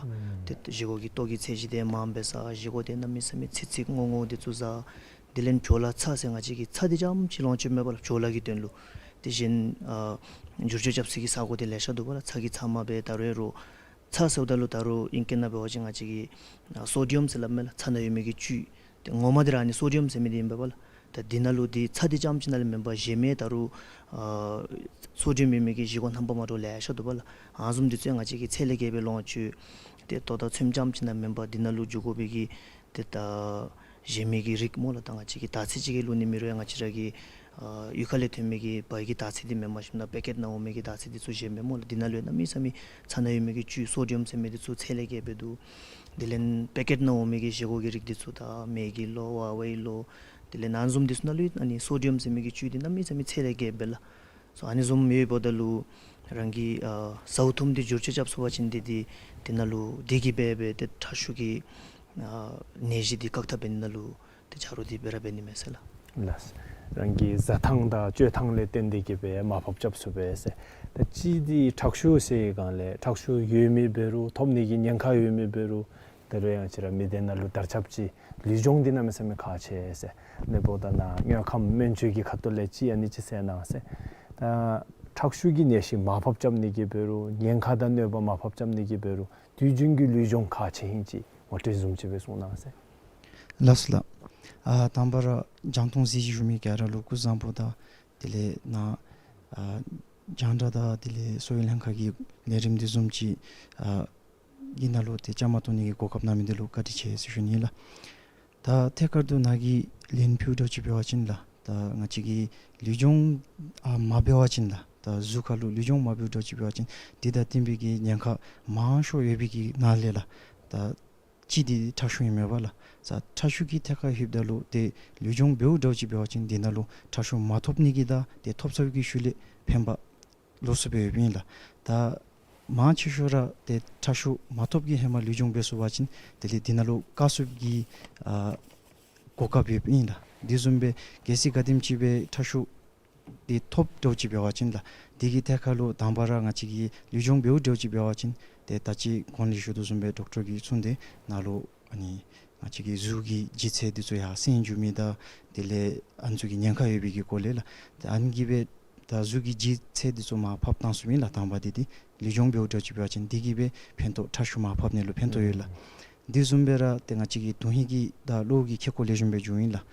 ཏེ་བཞེས་སྒོ་གི་ལྟོ་གི་ཚད་གཞི་འདི་མངམ་སྦེ་ཟ། བཞེས་སྒོ་འདི་གནམ་མེད་ས་མེད་ཚིག་ཚིག་རྔོག་རྔོག་འདི་ཚུ་ཟ། དེ་ལས་བྲོ་ལ་ཚྭ་ཟེར་ང་བཅས་ཀྱིས་ཚྭ་འདི་རྐྱངམ་ཅིག་ལོངས་སྤྱོད་མེད་པ་ལགས། བྲོ་ལ་གི་དོན་ལུ། དེ་བཞིན་ཨ་བསྒྱུར་བཅོས་རྐྱབ་སའི་གི་ས་གོ་འདི་ལེ་ཤ་འདུག་པ་ལགས། ཚྭ་གི་ཚབ་མ་སྦེ་ད་རུང་རོགས་ཚྭ་ཟེརཝ་ད་ལུ་ད་རུང་ཨིང་སྐད་ནང་འབད་བ་ཅིན་ང་བཅས་ཀྱིས་ཨ་སོ་ཌི་ཡམ་ཟེར་སླབ་མས་ལགས། ཚྭ་ནང་ཡོད་མི་གི་བཅུད། ཏེ་ངོ་མ་འདི་ར་ཨ་ནི་སོ་ཌི་ཡམ་ཟེར་མི་འདི་ཨིན་པས་པ་ལགས། ད་འདི་ནང་ལུ་འདི་ཚྭ་འདི་རྐྱངམ་ཅིག་ནང་ལས་མེན་པར་གཞན་མི་ད་རུང་ཨ་སོ་ཌི་ཡམ་ཡོད་མི་གི་བཞེས་སྒོ་རྣམ་པ་མ་འདྲཝ་ལེ་ཤ་འདུག་པ་ལགས། ཨ་ནི་བཟུམ་འདི་ཚུ་ང་བཅས་ཀྱིས་ཚད་ལས་བརྒལ་སྦེ་ལོངས་སྤྱོད། ཏེ་ལྟོ་དང་ཚོདམ་རྐྱངམ་ཅིག་ནང་མེན་པར་འདི་ནང་ལུ་འགྱོ་དགོ་པའི་གི་ཏེ་ད་གཞན་མི་གི་རིགས་སྨོ་ལགས། ད་ང་བཅས་ཀྱིས་དར་ཚིལ་ཅིག་གི་བླུག་ནི་མེད་རུང་ཡང་ང་བཅས་ར་གི་ཨ་གཡུས་ཁ་ལས་ཐོན་མི་གི་བལ་གྱི་དར་ཚིལ་འདི་མེནམ་ཞིནམ་ན་པེ་ཀེཊ་ནང་འོང་མི་གི་དར་ཚིལ་འདི་ཚུ་གཞན་མི་སྨོ་ལགས། འདི་ནང་ལུ་གནམ་མེད་ས་མེད་ཚྭ་ནང་ཡོད་མི་གི་བཅུད་སོ་ཌི་ཡམ་ཟེར་མི་འདི་ཚུ་ཚད་ལས་བརྒལ་སྦེ་འདུག། དེ་ལས་པེ་ཀེཊ་ནང་འོང་མི་གི་བཞེས་སྒོ་གི་རིགས་འདི་ཚུ་ད་མེ་གི་ལོ་ཝ་ཝའི་ལོ་དེ་ལས་ཨ་ནི་བཟུམ་འདི་ཚུ་ནང་ལུ་ཨ་ནི་སོ་ཌི་ཡམ་ཟེར་མི་གི་བཅུད་འདི་གནམ་མེད་ས་མེད་ཚད་ལས་བརྒལ་སྦེ་ལགས། སོ་ཨ་ནི་བཟུམ་ཡོདཔ་ད་ལུ་རང་གི་ཨ་ཟཝ་འཐུངམ་འདི་བསྒྱུར་བཅོས་རྐྱབ་ཚུགས་པ་ཅིན་འདི་འདི་འདི་ནང་ལུ་བདེ་སྐྱིད་སྦེ་སྦེ་ཏེ་ཁྲག་ཤུགས་ཀྱི་ཨ་ནད་གཞི་འདི་བཀག་ཐབས་འབད་ནི་ནང་ལུ་ཏེ་ཆ་རོགས་འདི་སྦེ་ར་འབད་ནི་མས་ཟེར་ལགས། ལགས། རང་གི་བཟའ་ཐངས་དང་སྤྱོད་ཐངས་ལས་བརྟེན་ཏེ་གི་སྦེ་མར་ཕབ་རྐྱབ་ཚུགས་པས་ཟེར། ད་གཅིག་འདི་ཁྲག་ཤུགས་ཟེར་སྒང་ལས་ཁྲག་ཤུགས་ཡོད་མི་འབད་རུང་ཐོབ་ནི་གི་ཉེན་ཁ་ཡོད་མི་འབད་རུང་ད་རུང་ཡང་ང་བཅས་ར་མི་སྡེ་ནང་ལུ་དར་ཁྱབ་ཅིག་ལུས་སྦྱོང་འདི་གནམ་མེད་ས་མེད་ཁག་ཆེ་ཟེར། ལེགས་པོ་ད་ནཱ་དངོས་ཁམས་སྨན་བཅོས་ཀྱི་ཁ་ཐུག་ལས་ཅིག་ཨ་ནི་ཅིག་གསན་གནང་ཟེར། ད་ཁྲག་ཤུགས་ཀྱི་ནད་གཞི་མར་ཕབ་རྐྱབ་ནི་གི་འབད་རུང་ཉེན་ཁ་དང་གནོད་པ་མར་ཕབ་རྐྱབ་ནི་གི་འབད་རུང་དུས་རྒྱུན་གྱི་ལུས་སྦྱོང་ཁག་ཆེ་ཨིན་ཅིག་ངོ་སྤྲོད་བཟུམ་ཅིག་སྦེ་གསུང་གནང་ཟེར། ལགས་སོ་ལགས། ཨ་དང་པ་ར་རྒྱང་མཐོང་གཟིགས་བཞུགས་མི་ག་ར་ལུ་སྐུ་གཟུགས་བཟང་པོ་དང་དེ་ལས་ནཱ་ཨ་རྒྱང་བསྒྲགས་དང་དེ་ལས་གསོ་བའི་ལྷན་ཁག་གི་ལས་རིམ་འདི་བཟུམ་ཅིག་ཨ་གི་ནང་ལུ་ཏེ་བཅའ་མར་གཏོགས་ནི་གི་གོ་སྐབས་གནང་མི་འདི་ལུ་བཀའ་དྲིན་ཆེ་ཟེར་ཞུ་ནི་ལགས། ད་ཐད་ཀར་དུ་ནཱ་གིས་ལན་ཕུལཝ་འདྲཝ་ཅིག་འབད་བ་ཅིན་ལགས། ད་ང་བཅས་ཀྱིས་ལུས་སྦྱོང་ཨ་མ་འབད་བ་ཅིན་ལགས། ད་གཟུགས་ཁར་ལུ་ལུས་སྦྱོང་མ་འབདཝ་འདྲཝ་ཅིག་འབད་བ་ཅིན་དེ་དང་བསྟུན་པའི་གི་ཉེན་ཁ་མང་ཤོས་ཡོད་པའི་གི་ནང་ལས་ལགས། ད་གཅིག་འདི་ཁྲག་ཤུགས་ཨིན་མས་པ་ལགས། ད་ཁྲག་ཤུགས་ཀྱི་ཐད་ཁར་ལྷོདཔ་ད་ལུ་ཏེ་ལུས་སྦྱོང་འབདཝ་འདྲཝ་ཅིག་འབད་བ་ཅིན་དེ་ནང་ལུ་ཁྲག་ཤུགས་མ་ཐོབ་ནི་གི་དང་ཏེ་ཐོབ་ཚར་བའི་གི་ཤུལ་ལས་ཕན་པ་ལོགས་སུ་སྦེ་ཡོདཔ་ཨིན་ལགས། ད་མང་ཆེ་ཤོས་ར་ཏེ་ཁྲག་ཤུགས་མ་ཐོབ་ཀྱི་ཧེ་མ་ལུས་སྦྱོང་འབད་ཚུགས་པ་ཅིན་དེ་ལས་དེ་ནང་ལུ་བཀག་ཚུགསཔ་གི་ཨ་གོ་སྐབས་ཡོདཔ་ཨིན་ལགས། དེ་བཟུམ་སྦེ་གལ་སྲིད་ག་དེམ་ཅིག་སྦེ་ཁྲག་ཤུགས་འདི་ཐོབ་འདྲཝ་ཅིག་འབད་བ་ཅིན་ལགས། དེ་གི་ཐད་ཁར་ལུ་དང་པ་ར་ང་བཅས་ཀྱིས་ལུས་སྦྱོང་འབདཝ་འདྲཝ་ཅིག་འབད་བ་ཅིན་ཏེ་ད་ཅི་གོང་ལས་ཞུ་དོ་བཟུམ་སྦེ་ཌོག་ཊར་གྱིས་གསུངས་ཏེ་ནཱ་ལུ་ཨ་ནི་ང་བཅས་ཀྱི་གཟུགས་ཀྱི་ལྗིད་ཚད་འདི་ཚུ་ཡར་སེང་འགྱོ་མི་དང་དེ་ལས་ཨ་ནི་ཚུ་གི་ཉེན་ཁ་ཡོད་པའི་གི་སྐོར་ལས་ལགས། ཏེ་ཨ་ནི་གིས་སྦེ་ད་གཟུགས་ཀྱི་ལྗིད་ཚད་འདི་ཚུ་མར་ཕབ་བཏང་ཚུགསཔ་ཨིན་ལགས། དང་པ་འདི་འདི་ལུས་སྦྱོང་འབདཝ་འདྲཝ་ཅིག་འབད་བ་ཅིན་དེ་གིས་སྦེ་ཕན་ཐོགས་ཁྲག་ཤུགས་མར་ཕབ་ནི་ལུ་ཕན་ཐོགས་ཡོད་ལགས། དེ་བཟུམ་སྦེ་ར་ཏེ་ང་བཅས་ཀྱི་དོན་ཧིང་གི་དང་གློ་བོ་གི་ཁེ་ཀོ་ལེགས་ཤོམ་སྦེ་འགྱོཝ་ཨིན་ལགས།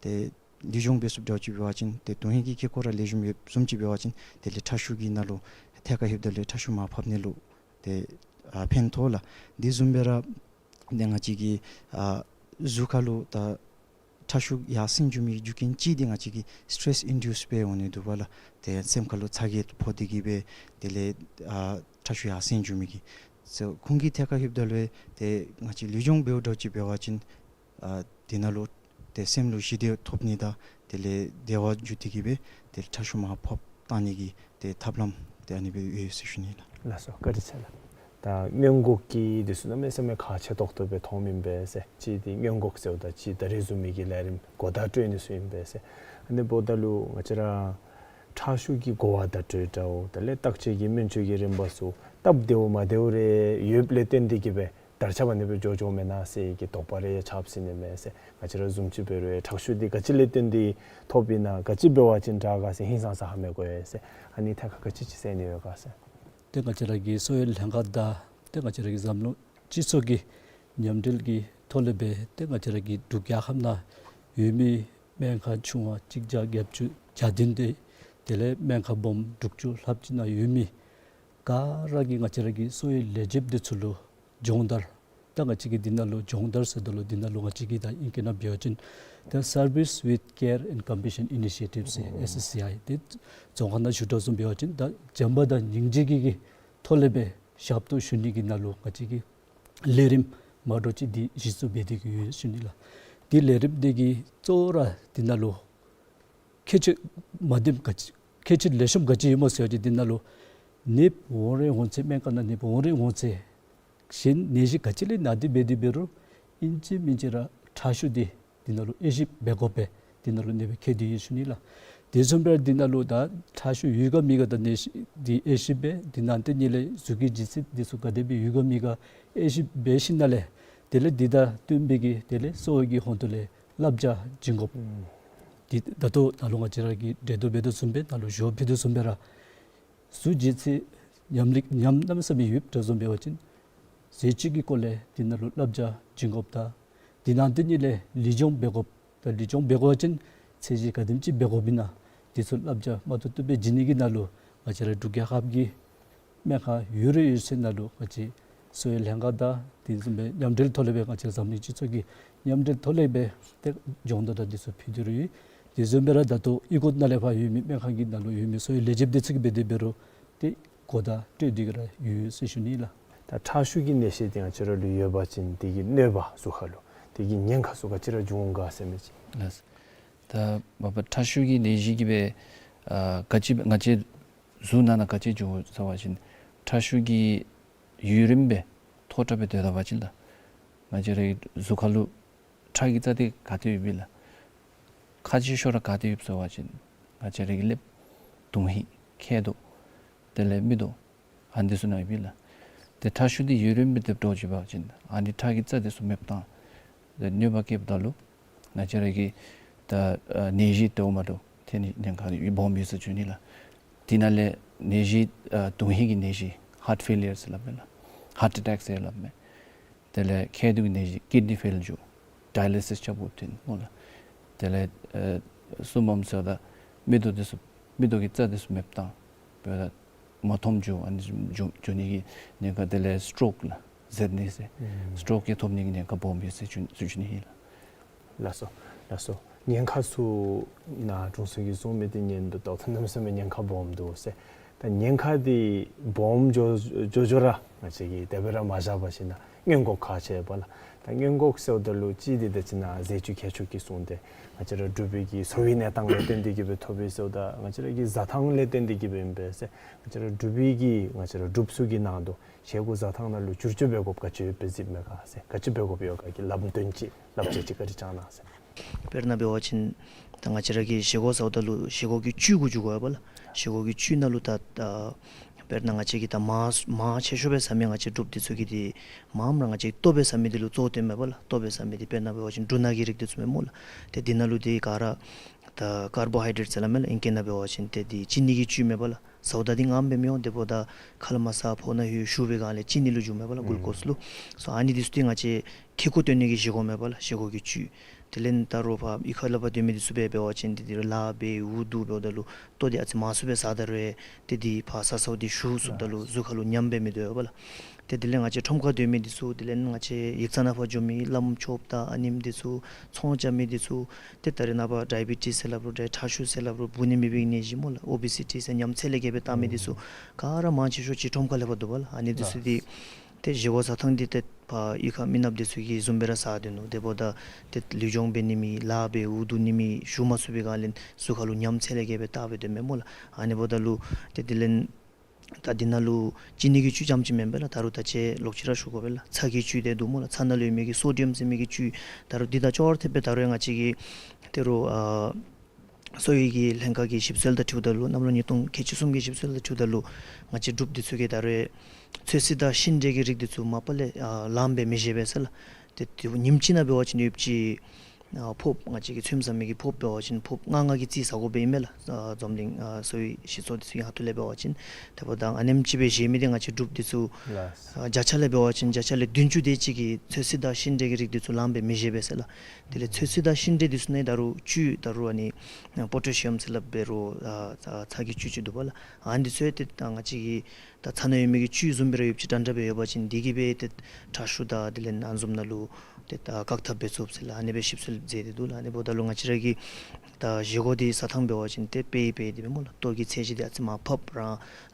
ཏེ་ལུས་སྦྱོང་འབད་ཚུགསཔ་འདྲཝ་ཅིག་འབད་བ་ཅིན་ཏེ་དོན་ཧིང་གི་ཁེ་ཀོ་ར་ལེགས་ཤོམ་ཡོདཔ་བཟུམ་ཅིག་འབད་བ་ཅིན་དེ་ལས་ཁྲག་ཤུགས་ཀྱི་ནང་ལུ་ཐད་ཀར་ལྷོདཔ་ད་ལུ་ཁྲག་ཤུགས་མར་ཕབ་ནི་ལུ་ཏེ་ཨ་ཕན་ཐོགས་ལགས། དེ་བཟུམ་སྦེ་ར་ཏེ་ང་བཅས་ཀྱི་ཨ་གཟུགས་ཁར་ལུ་ད་ཁྲག་ཤུགས་ཡར་སེང་འགྱོ་མི་རྒྱུ་རྐྱེན་གཅིག་འདི་ང་བཅས་ཀྱི་སི་ཊེ་རེསི་ཨིན་ཌིའུསི་སྦེ་འོང་ནི་འདུག་པ་ལགས། ཏེ་སེམས་ཁར་ལུ་ཚ་གྱང་ཕོག་སྟེ་གིས་སྦེ་དེ་ལས་ཨ་ཁྲག་ཤུགས་ཡར་སེང་འགྱོ་མི་གི་ཚུ་ཁོང་གི་ཐད་ཁར་ལྷོདཔ་ད་ལུ་ཏེ་ང་བཅས་ལུས་སྦྱོང་འབདཝ་འདྲཝ་ཅིག་འབད་བ་ཅིན་ཨ་དེ་ནང་ལུ་ཏེ་སེམས་ལུ་ཞི་བདེ་ཐོབ་ནི་དང་དེ་ལས་བདེ་བ་འཇུ་སྟེ་གིས་སྦེ་ཏེ་ཁྲག་ཤུགས་མར་ཕབ་བཏང་ནི་གི་ཏེ་ཐབས་ལམ་ཏེ་ཨ་ནི་སྦེ་ཡོད་ཟེར་ཞུ་ནི་ལགས། ལགས་སོ། བཀའ་དྲིན་ཆེ་ལགས། ད་སྔོན་འགོག་གི་འདི་ཚུ་གནམ་མེད་ས་མེད་ཁག་ཆེ་ཏོག་ཏོ་སྦེ་མཐོངམ་ཨིན་པས་ཟེར། གཅིག་འདི་སྔོན་འགོག་ཟེརཝ་ད་གཅིག་ད་རིས་བཟུམ་མའི་གི་ལས་རིམ་གོ་བརྡ་སྤྲོད་ནི་ཚུ་ཨིན་པས་ཟེར། ཨ་ནི་འབདཝ་ད་ལུ་ང་བཅས་ར་ཁྲག་ཤུགས་ཀྱི་གོ་བརྡ་སྤྲོད་འདྲཝ་དེ་ལས་བརྟག་དཔྱད་ཀྱི་སྨན་བཅོས་ཀྱི་རིམ་པ་ཚུ་སྟབས་བདེཝ་མ་བདེཝ་རེ་ཡོདཔ་ལས་བརྟེན་ཏེ་གིས་སྦེ་དར་ཁྱབ་ཨ་ནི་སྦེ་འགྱོ་འགྱོཝ་མེན་ན་ཟེར་གྱི་དོགས་པ་རེ་ཡང་ཆགསཔ་ཟེར་ནི་མས་ཟེར། ང་བཅས་ར་བཟུམ་ཅིག་འབད་རུང་ཁྲག་ཤུགས་འདི་ག་ཅི་ལས་བརྟེན་ཏེ་ཐོབ་ཨིན་ན་ག་ཅི་འབད་བ་ཅིན་དྲག་ག་ཟེར་ཧིང་སངས་ས་ཧ་མི་གོ་ཡི་ཟེར། ཨ་ནི་ཐད་ཁར་ག་ཅི་ཅིག་ཟེར་ནི་ཡོད་ག་ཟེར། ཏེ་ང་བཅས་ར་གི་གསོ་བའི་ལྷན་ཁག་དང་ཏེ་ང་བཅས་ར་གི་འཛམ་གླིང་སྤྱི་ཚོགས་ཀྱི་མཉམ་འབྲེལ་གྱི་ཐོག་ལས་སྦེ་ཏེ་ང་བཅས་ར་གི་འབྲུག་རྒྱལ་ཁབ་ནང་ཡོད་མི་སྨན་ཁང་ཆུང་བ་གཅིག་བརྒྱ་བརྒྱད་ཅུ་གྱ་བདུན་དེ་དེ་ལས་སྨན་ཁང་སྦོམ་དྲུག་ཅུ་ལྷགཔ་ཅིག་ནང་ཡོད་མི་ག་ར་གིས་ང་བཅས་ར་གི་གསོ་བའི་ལས་བྱེདཔ་འདི་ཚུ་ལུ་སྦྱོང་བརྡར། ད་ང་བཅས་ཀྱིས་འདི་ནང་ལུ་སྦྱོང་བརྡར་ཟེརཝ་ད་ལུ་འདི་ནང་ལུ་ང་བཅས་ཀྱིས་ད་ཨིང་སྐད་ནང་འབད་བ་ཅིན་ད་Service with Care and Compassion Initiative ཟེར་ཨེསི་ཨེསི་སི་ཨའི་འདི་རྫོང་ཁ་ནང་ཞུ་དོ་བཟུམ་འབད་བ་ཅིན་ད་བྱམས་པ་དང་སྙིང་རྗེ་གི་གི་ཐོག་ལས་སྦེ་ཞབས་ཏོག་ཞུ་ནི་གི་ནང་ལུ་ང་བཅས་ཀྱིས་ལས་རིམ་མ་འདྲཝ་ཅིག་འདི་གཞི་བཙུགས་འབད་དེ་གི་ཡོད་ཟེར་ཞུ་ནི་ལགས། འདི་ལས་རིམ་འདི་གི་གཙོ་བོ་ར་འདི་ནང་ལུ་ཁྱད་ཆོས་མ་བདེཝ་ག་ཅི་ཁྱད་ཆོས་ལེགས་ཤོམ་ག་ཅི་ཡོདཔ་སྨོ་ཟེར་བ་ཅིན་འདི་ནང་ལུ་ནདཔ་འོང་རན་འོང་ཚེ་སྨན་ཁང་ནང་ནདཔ་འོང་རན་འོང་ཚེ་གཞན་ནད་གཞི་ག་ཅི་ལས་ན་སྟེ་འབད་དེ་འབད་རུང་ཨིན་ཅི་མིན་ཅི་ར་ཁྲག་ཤུགས་འདི་འདི་ནང་ལུ་དབྱེ་ཞིབ་འབད་དགོ་པས། འདི་ནང་ལུ་ཨ་ནི་སྦེ་ཁྱད་དེ་ཡོད་ཟེར་ཞུ་ནི་ལགས། དེ་བཟུམ་སྦེ་འདི་ནང་ལུ་ད་ཁྲག་ཤུགས་ཡོད་ག་མེད་ག་ད་ནད་གཞི་འདི་དབྱེ་ཞིབ་འབད། དེ་ནང་དེ་ཉིད་ལས་གཟུགས་ཀྱི་ལྗིད་ཚད་འདི་ཚུ་ག་དེ་སྦེ་ཡོད་ག་མེད་ག་དབྱེ་ཞིབ་འབད་ཞིནམ་ལས་དེ་ལས་འདི་དང་བསྟུན་པའི་གི་དེ་ལས་གསོ་བའི་གི་ཧོང་ཏོ་ལས་བསླབ་བྱ་བྱིན་དགོཔ། ཨུམ། འདི་ད་ལྟོ་ནཱ་ལུ་ང་བཅས་ར་གིས་འགྲེལ་བརྡ་འབད་དོ་བཟུམ་སྦེ་ནཱ་ལུ་ཞུ་བ་ཕུལ་དོ་བཟུམ་སྦེ་ར་གཟུགས་ལྗིད་ཚད་ཉམས་ལེགས་ཉམས་གནམ་མེད་ས་མེད་ཡོདཔ་འདྲཝ་བཟུམ་འབད་བ་ཅིན་ཟས་བཅུད་ཀྱི་སྐོར་ལས་འདི་ནང་ལུ་བསླབ་བྱ་བྱིན་དགོཔ་དང་དེ་ནང་དེ་ཉིད་ལས་ལུས་སྦྱོང་འབད་དགོཔ་དང་ལུས་སྦྱོང་འབད་དགོ་པ་ཅིན་ཚད་གཞི་ག་དེམ་ཅིག་འབད་དགོཔ་ཨིན་ན་འདི་ཚུ་བསླབ་བྱ་མ་ཏོག་ཏོ་སྦེ་བྱིན་ནི་གི་ནང་ལུ་ང་བཅས་ར་འབྲུག་རྒྱལ་ཁབ་ཀྱི་སྨན་ཁང་ཡོད་རུང་ཡོད་ཚད་ནང་ལུ་ང་བཅས་གསོ་བའི་ལྷན་ཁག་དང་དེ་བཟུམ་སྦེ་མཉམ་འབྲེལ་ཐོག་ལས་སྦེ་ང་བཅས་འཛམ་གླིང་སྤྱི་ཚོགས་ཀྱི་མཉམ་འབྲེལ་ཐོག་ལས་སྦེ་ཏེ་སྦྱོང་བརྡར་དང་འདི་ཚུ་ཕུལ་ཏེ་ར་ཡོད། དེ་བཟུམ་སྦེ་ར་ད་ལྟོ་གཡུས་སྒོ་ནང་ལས་ཕར་ཡོད་མི་སྨན་ཁང་གི་ནང་ལུ་ཡོད་མི་གསོ་བའི་ལས་བྱེདཔ་འདི་ཚུ་གིས་འབད་དེ་འབད་རུང་ཏེ་གོ་བརྡ་སྤྲོད་དེ་གི་ར་ཡོད་ཟེར་ཞུ་ནི་ལགས། ད་ཁྲག་ཤུགས་ཀྱི་ནད་གཞི་འདི་ང་བཅས་ར་ལུ་ཡོད་པ་ཅིན་དེ་གི་གནོད་པ་གཟུགས་ཁར་ལུ་དེ་གི་ཉེན་ཁ་ཚུ་ག་ཅི་ར་འབྱུང་ག་ཟེར་མི་ཅིག། ལགས། ད་མ་པ་ཁྲག་ཤུགས་ཀྱི་ནད་གཞི་གིས་སྦེ་ཨ་ག་ཅི་ང་བཅས་གཟུགས་ནང་ན་ག་ཅི་འབྱུང་ཟེར་བ་ཅིན་ཁྲག་ཤུགས་ཀྱི་ཡུན་རིངམོ་སྦེ་མཐོ་དྲགས་སྦེ་སྡོད་ད་པ་ཅིན་ལགས། ང་བཅས་རའི་གཟུགས་ཁར་ལུ་ཁྲག་གི་རྩ་འདི་ག་ཏེ་ཡོདཔ་ཨིན་ལགས། ཁག་ཆེ་ཤོས་ར་ག་ཏེ་ཡོདཔ་ཟེར་བ་ཅིན་ང་བཅས་རའི་གི་ཀླདཔ། དོན་ཧིང་། མཁལ་རྡོག། དེ་ལས་མིག་ཏོ། ཨ་ནི་འདི་ཚུ་ནང་ཡོདཔ་ཨིན་ལགས། ཏེ་ཁྲག་ཤུགས་འདི་ཡུན་རིངམོ་སྦེ་སྡོདཔ་འདྲཝ་ཅིག་འབད་བ་ཅིན་ཨ་ནི་ཁྲག་གི་རྩ་འདི་ཚུ་མེདཔ་བཏང་། ཏེ་གནོད་པ་བསྐྱལཝ་ད་ལུ་ང་བཅས་ར་གི་ད་ཨ་ནད་གཞི་འདྲཝ་མ་འདྲཝ་ཐོན་ནི་ཉེན་ཁ་སྦོམ་ཡོད་ཟེར་ཞུ་ནི་ལགས། དེ་ནང་ལས་ནད་གཞི་ཨ་དོན་ཧིང་གི་ནད་གཞི་ཧཱརཊ་ཕེ་ལི་ཡར་ཟེར་སླབ་མས་ལགས། ཧཱརཊ་ཨེ་ཊེཀ་ཟེར་སླབ་མས། དེ་ལས་མཁལ་རྡོག་གི་ནད་གཞི་ཀིཌ་ནི་ཕེལ་འགྱོ། ཌའི་ལི་སིས་རྐྱབ་དགོཔ་ཐོན་སྨོ་ལགས། དེ་ལས་ཨེ་གསུམ་པམ་ཟེརཝ་ད་མིག་ཏོ་འདི་ཚུ་མིག་ཏོ་གི་རྩ་འདི་ཚུ་མེདཔ་བཏང་། འབདཝ་ད་མ་མཐོངམ་འགྱོ། ཨ་ནི་འགྱོ་འགྱོ་ནི་གི་ཉེན་ཁ། དེ་ལས་སི་ཊོག་ལགས། གཟེར་ནད་ཟེར། ཨུམ། སི་ཊོག་གི་ཐོབ་ནི་གི་ཉེན་ཁ་སྦོམ་ཡོད་ཟེར་ཞུ་ཞུ་ཞུ་ནི་ཨིན་ལགས། ལགས་སོ། ལགས་སོ། ཉེན་ཁ་ཚུ་ནཱ་དྲུང་འཚོ་གིས་གསུངས་མི་འདི་ཉན་དོ་ད་ལྟོ་གནམ་མེད་ས་མེད་ཉེན་ཁ་སྦོམ་འདུག་ཟེར། ད་ཉེན་ཁ་འདི་སྦོམ་འགྱོ་འགྱོ་འགྱོ་ར་ང་བཅས་ཀྱིས་དེ་སྦེ་ར་མ་བཞག་པར་ཞིནམ་ན་སྔོན་འགོག་ཁག་ཆེ་བས་ལགས། ད་སྔོན་འགོག་ཟེརཝ་ད་ལུ་ཅིག་འདི་ད་ཅི་ན་ཟས་བཅུད་ཁྱད་ཆོས་ཀྱི་གསུངས་ཏེ་ང་བཅས་ར་འབྲུག་པའི་གི་འཚོ་བའི་གནས་སྟངས་ལས་བརྟེན་ཏེ་གི་སྦེ་ཐོབ་པས་ཟེརཝ་ད་ང་བཅས་ར་གི་བཟའ་ཐངས་ལས་བརྟེན་ཏེ་གི་སྦེ་ཨིན་པས་ཟེར། ང་བཅས་ར་འབྲུག་པའི་གི་ང་བཅས་ར་འབྲུགཔ་ཚུ་གི་ནང་དུ་བཞེས་སྒོ་བཟའ་ཐངས་ནང་ལུ་བསྒྱུར་བཅོས་འབད་དགོཔ་ག་ཅི་ཡོདཔ་སྦེ་གཟིགསཔ་མས་ག་ཟེར། ག་ཅི་འབད་དགོཔ་ཡོད་ག་གི་ལམ་སྟོན་ཅིག་བསླབ་བྱ་ཅིག་བཀའ་དྲིན་བསྐྱང་གནང་ཟེར། དཔེར་ན་འབད་བ་ཅིན་ད་ང་བཅས་ར་གིས་བཞེས་སྒོ་བཟའཝ་ད་ལུ་བཞེས་སྒོ་གི་བཅུད་གུ་འགྱུར་དགོ་པས་ལགས། བཞེས་སྒོ་གི་བཅུད་ནང་ལུ་ད་ད་དཔེར་ན་ང་བཅས་ཀྱིས་ད་མར་མར་ཆེ་ཤོས་སྦེ་ཟ་མི་ང་བཅས་འབྲུགཔ་འདི་ཚུ་གིས་འདི་མངམ་ར་ང་བཅས་ལྟོ་སྦེ་ཟ་མི་འདི་ལུ་གཙོ་བོ་བཏོནམ་མས་པ་ལགས། ལྟོ་སྦེ་ཟ་མི་འདི་དཔེར་ན་འབད་བ་ཅིན་འབྲུ་སྣ་གི་རིགས་འདི་ཚུ་མས་སྨོ་ལགས། ཏེ་འདི་ནང་ལུ་འདི་ག་ར་ད་ཀར་བོ་ཧའི་ཌེཊ་ཟེར་སླབ་མས་ལགས། ཨིང་སྐད་ནང་འབད་བ་ཅིན་ཏེ་འདི་ཅི་ནི་གི་བཅུད་མས་པ་ལགས། ཟཝ་ད་འདི་མངམ་སྦེ་མི་འོང་། དེ་འབདཝ་ད་ཁ་ལས་མར་ཟ་ཕོཝ་ནང་ལྷོད་ཞུ་བའི་སྒང་ལས་ཅི་ནི་ལུ་འགྱུརཝ་མས་པ་ལགས། གུ་ལུ་ཀོསི་ལུ། སོ་ཨ་ནི་འདི་ཚུ་འདི་ང་བཅས་ཁེ་ཀོ་བཏོན་ནི་གི་བཞེས་སྒོ་མས་པ་ལགས། བཞེས་སྒོ་གི་བཅུད། དེ་ལས་ད་རུང་ཕར་གཡུས་ཁ་ལས་ཕར་སྡོད་མི་འདི་ཚུ་འབད་འབད་བ་ཅིན་འདི་འདི་རུང་ལཱ་འབད་འུ་སྡུག་འབདཝ་ད་ལུ་ལྟོ་འདི་ཨ་ཙི་མང་སུ་སྦེ་ཟ་ད་རུང་ཏེ་འདི་ཕར་ཟ་ཟཝ་འདི་ཞུ་ཚུགསཔ་ད་ལུ་གཟུགས་ཁ་ལུ་ཉམས་འབད་མི་སྡོད་པས་ལགས། ཏེ་དེ་ལས་ང་བཅས་ཁྲོམ་ཁར་སྡོད་མི་འདི་ཚུ་དེ་ལས་ང་བཅས་ཡིག་ཚང་ནང་ཕར་འགྱོ་མི་བླམ་ཆོསཔ་དང་ཨ་ནེམ་འདི་ཚུ་ཚོང་རྐྱབ་མི་འདི་ཚུ་ཏེ་ད་རེས་ནངས་པ་ཌའི་བི་ཊིས་ཟེར་སླབ་རུང་ཏེ་ཁྲག་ཤུགས་ཟེར་སླབ་རུང་འབུ་ནི་མེད་པའི་ནད་གཞི་སྨོ་ལགས། ཨོ་བི་སི་ཊི་ཟེར་ཉམས་ཚད་ལས་བརྒལ་སྦེ་བཏང་མི་འདི་ཚུ་ག་ར་མང་ཆེ་ཤོས་ཅིག་ཁྲོམ་ཁ་ལས་ཕར་འདུག་པ་ལགས། ཨ་ནི་འདི་ཚུ་འདི་ཏེ་བཞེས་སྒོ་བཟའ་ཐངས་འདི་ཏེ་ཕར་གཡུས་ཁ་མི་ནགཔ་འདི་ཚུ་གིས་བཟུམ་སྦེ་ར་ཟ་སྡོད་ནུག། དེ་འབདཝ་ད་ཏེ་ལུས་སྦྱོང་འབད་ནི་མེད་ལཱ་འབད་འུ་སྡུག་ནི་མེད་ཞུ་མ་ཚུགས་པའི་སྒང་ལས་གཟུགས་ཁ་ལུ་ཉམས་ཚད་ལས་བརྒལ་སྦེ་བཏང་སྦེ་སྡོདཔ་མས་སྨོ་ལགས། ཨ་ནི་འབདཝ་ད་ལུ་ཏེ་དེ་ལས་ད་འདི་ནང་ལུ་ཅི་ནི་གི་བཅུད་རྐྱངམ་ཅིག་མེན་པས་ལགས། ད་རུང་ད་ཅི་ལོག་ཅི་ར་ཞུ་དགོ་པས་ལགས། ཚྭ་གི་བཅུད་དེ་འདུག་སྨོ་ལགས། ཚྭ་ནང་ལུ་ཡོད་མི་གི་སོ་ཌི་ཡམ་ཟེར་མི་གི་བཅུད་ད་རུང་འདི་དང་ཅོག་ར་འཐདཔ་སྦེ་ད་རུང་ཡང་ང་བཅས་ཀྱི་ཏེ་རུང་ཨ་གསོ་བའི་གི་ལྷན་ཁག་གི་ཞིབ་འཚོལ་དང་འཁྲིལཝ་ད་ལུ་གནམ་ལོ་ཉིས་སྟོང་ཁལ་གཅིག་གསུམ་གྱི་ཞིབ་འཚོལ་དང་འཁྲིལཝ་ད་ལུ་ང་བཅས་འབྲུགཔ་འདི་ཚུ་གིས་ད་རུང་ཚོད་བསྲེ་དང་ཤིང་འབྲས་ཀྱི་རིགས་འདི་ཚུ་མ་པ་ལས་ཨ་ལངམ་སྦེ་མི་བཞེས་པས་ཟེར་ལགས། ཏེ་ཏེ་ཉིནམ་གཅིག་ནང་འབད་བ་ཅིན་ཡོདཔ་ཅིག་ཨ་ཕོརཔ་ང་བཅས་ཀྱིས་ཚོདམ་ཟ་མི་གི་ཕོརཔ་འབད་བ་ཅིན་ཕོརཔ་ལྔ་ལྔ་གི་རྩིས་ཟ་དགོཔ་ཨིན་མས་ལགས། ཨ་འཛམ་གླིང་ཨ་གསོ་བའི་སྤྱི་ཚོགས་འདི་ཚུ་གི་ཁ་ཐུག་ལས་འབད་བ་ཅིན། དེ་འབདཝ་ད་ཨ་ནེམ་ཅིག་སྦེ་བཞེས་མི་འདི་ང་བཅས་འབྲུགཔ་འདི་ཚུ་ཨ་བརྒྱ་ཆ་ལས་འབད་བ་ཅིན་བརྒྱ་ཆ་ལས་བདུན་ཅུ་དེ་ཅིག་གིས་ཚོད་བསྲེ་དང་ཤིང་འབྲས་ཀྱི་རིགས་འདི་ཚུ་ལངམ་སྦེ་མི་བཞེས་པས་ཟེར་ལགས། དེ་ལས་ཚོད་བསྲེ་དང་ཤིང་འབྲས་འདི་ཚུ་ནང་ད་རུང་བཅུད་ད་རུང་ཨ་ནི་པོ་ཊེ་ཤི་ཡམ་ཟེར་སླབ་འབད་རུང་ཨ་ཚྭ་ཚྭ་གི་བཅུད་ཅིག་འདུག་པ་ལགས། ཨ་ནི་འདི་ཚུ་ཡང་ཏེ་ད་ང་བཅས་ཀྱི་ད་ཚྭ་ནང་ཡོད་མི་གི་བཅུད་བཟུམ་སྦེ་ར་ཡོདཔ་ཅིག་འདྲན་འདྲ་སྦེ་ཡོད་པ་ཅིན་འདི་གིས་སྦེ་ཏེ་ཁྲག་ཤུགས་དང་དེ་ལས་ཨ་ནི་བཟུམ་ནང་ལུ་ཏེ་ད་བཀག་ཐབས་འབད་ཚུགས་ཟེར་ལགས། ཨ་ནི་སྦེ་ཞིབ་འཚོལ་མཛད་དེ་འདུག་ལགས། ཨ་ནི་འབདཝ་ད་ལུ་ང་བཅས་ར་གི་ད་བཞེས་སྒོ་འདི་བཟའ་ཐངས་འབད་བ་ཅིན་ཏེ་དཔེ་དཔེ་འདི་སྦེ་སྨོ་ལགས། ལྟོ་གི་ཚད་གཞི་འདི་ཨ་ཙི་མར་ཕབ་ར་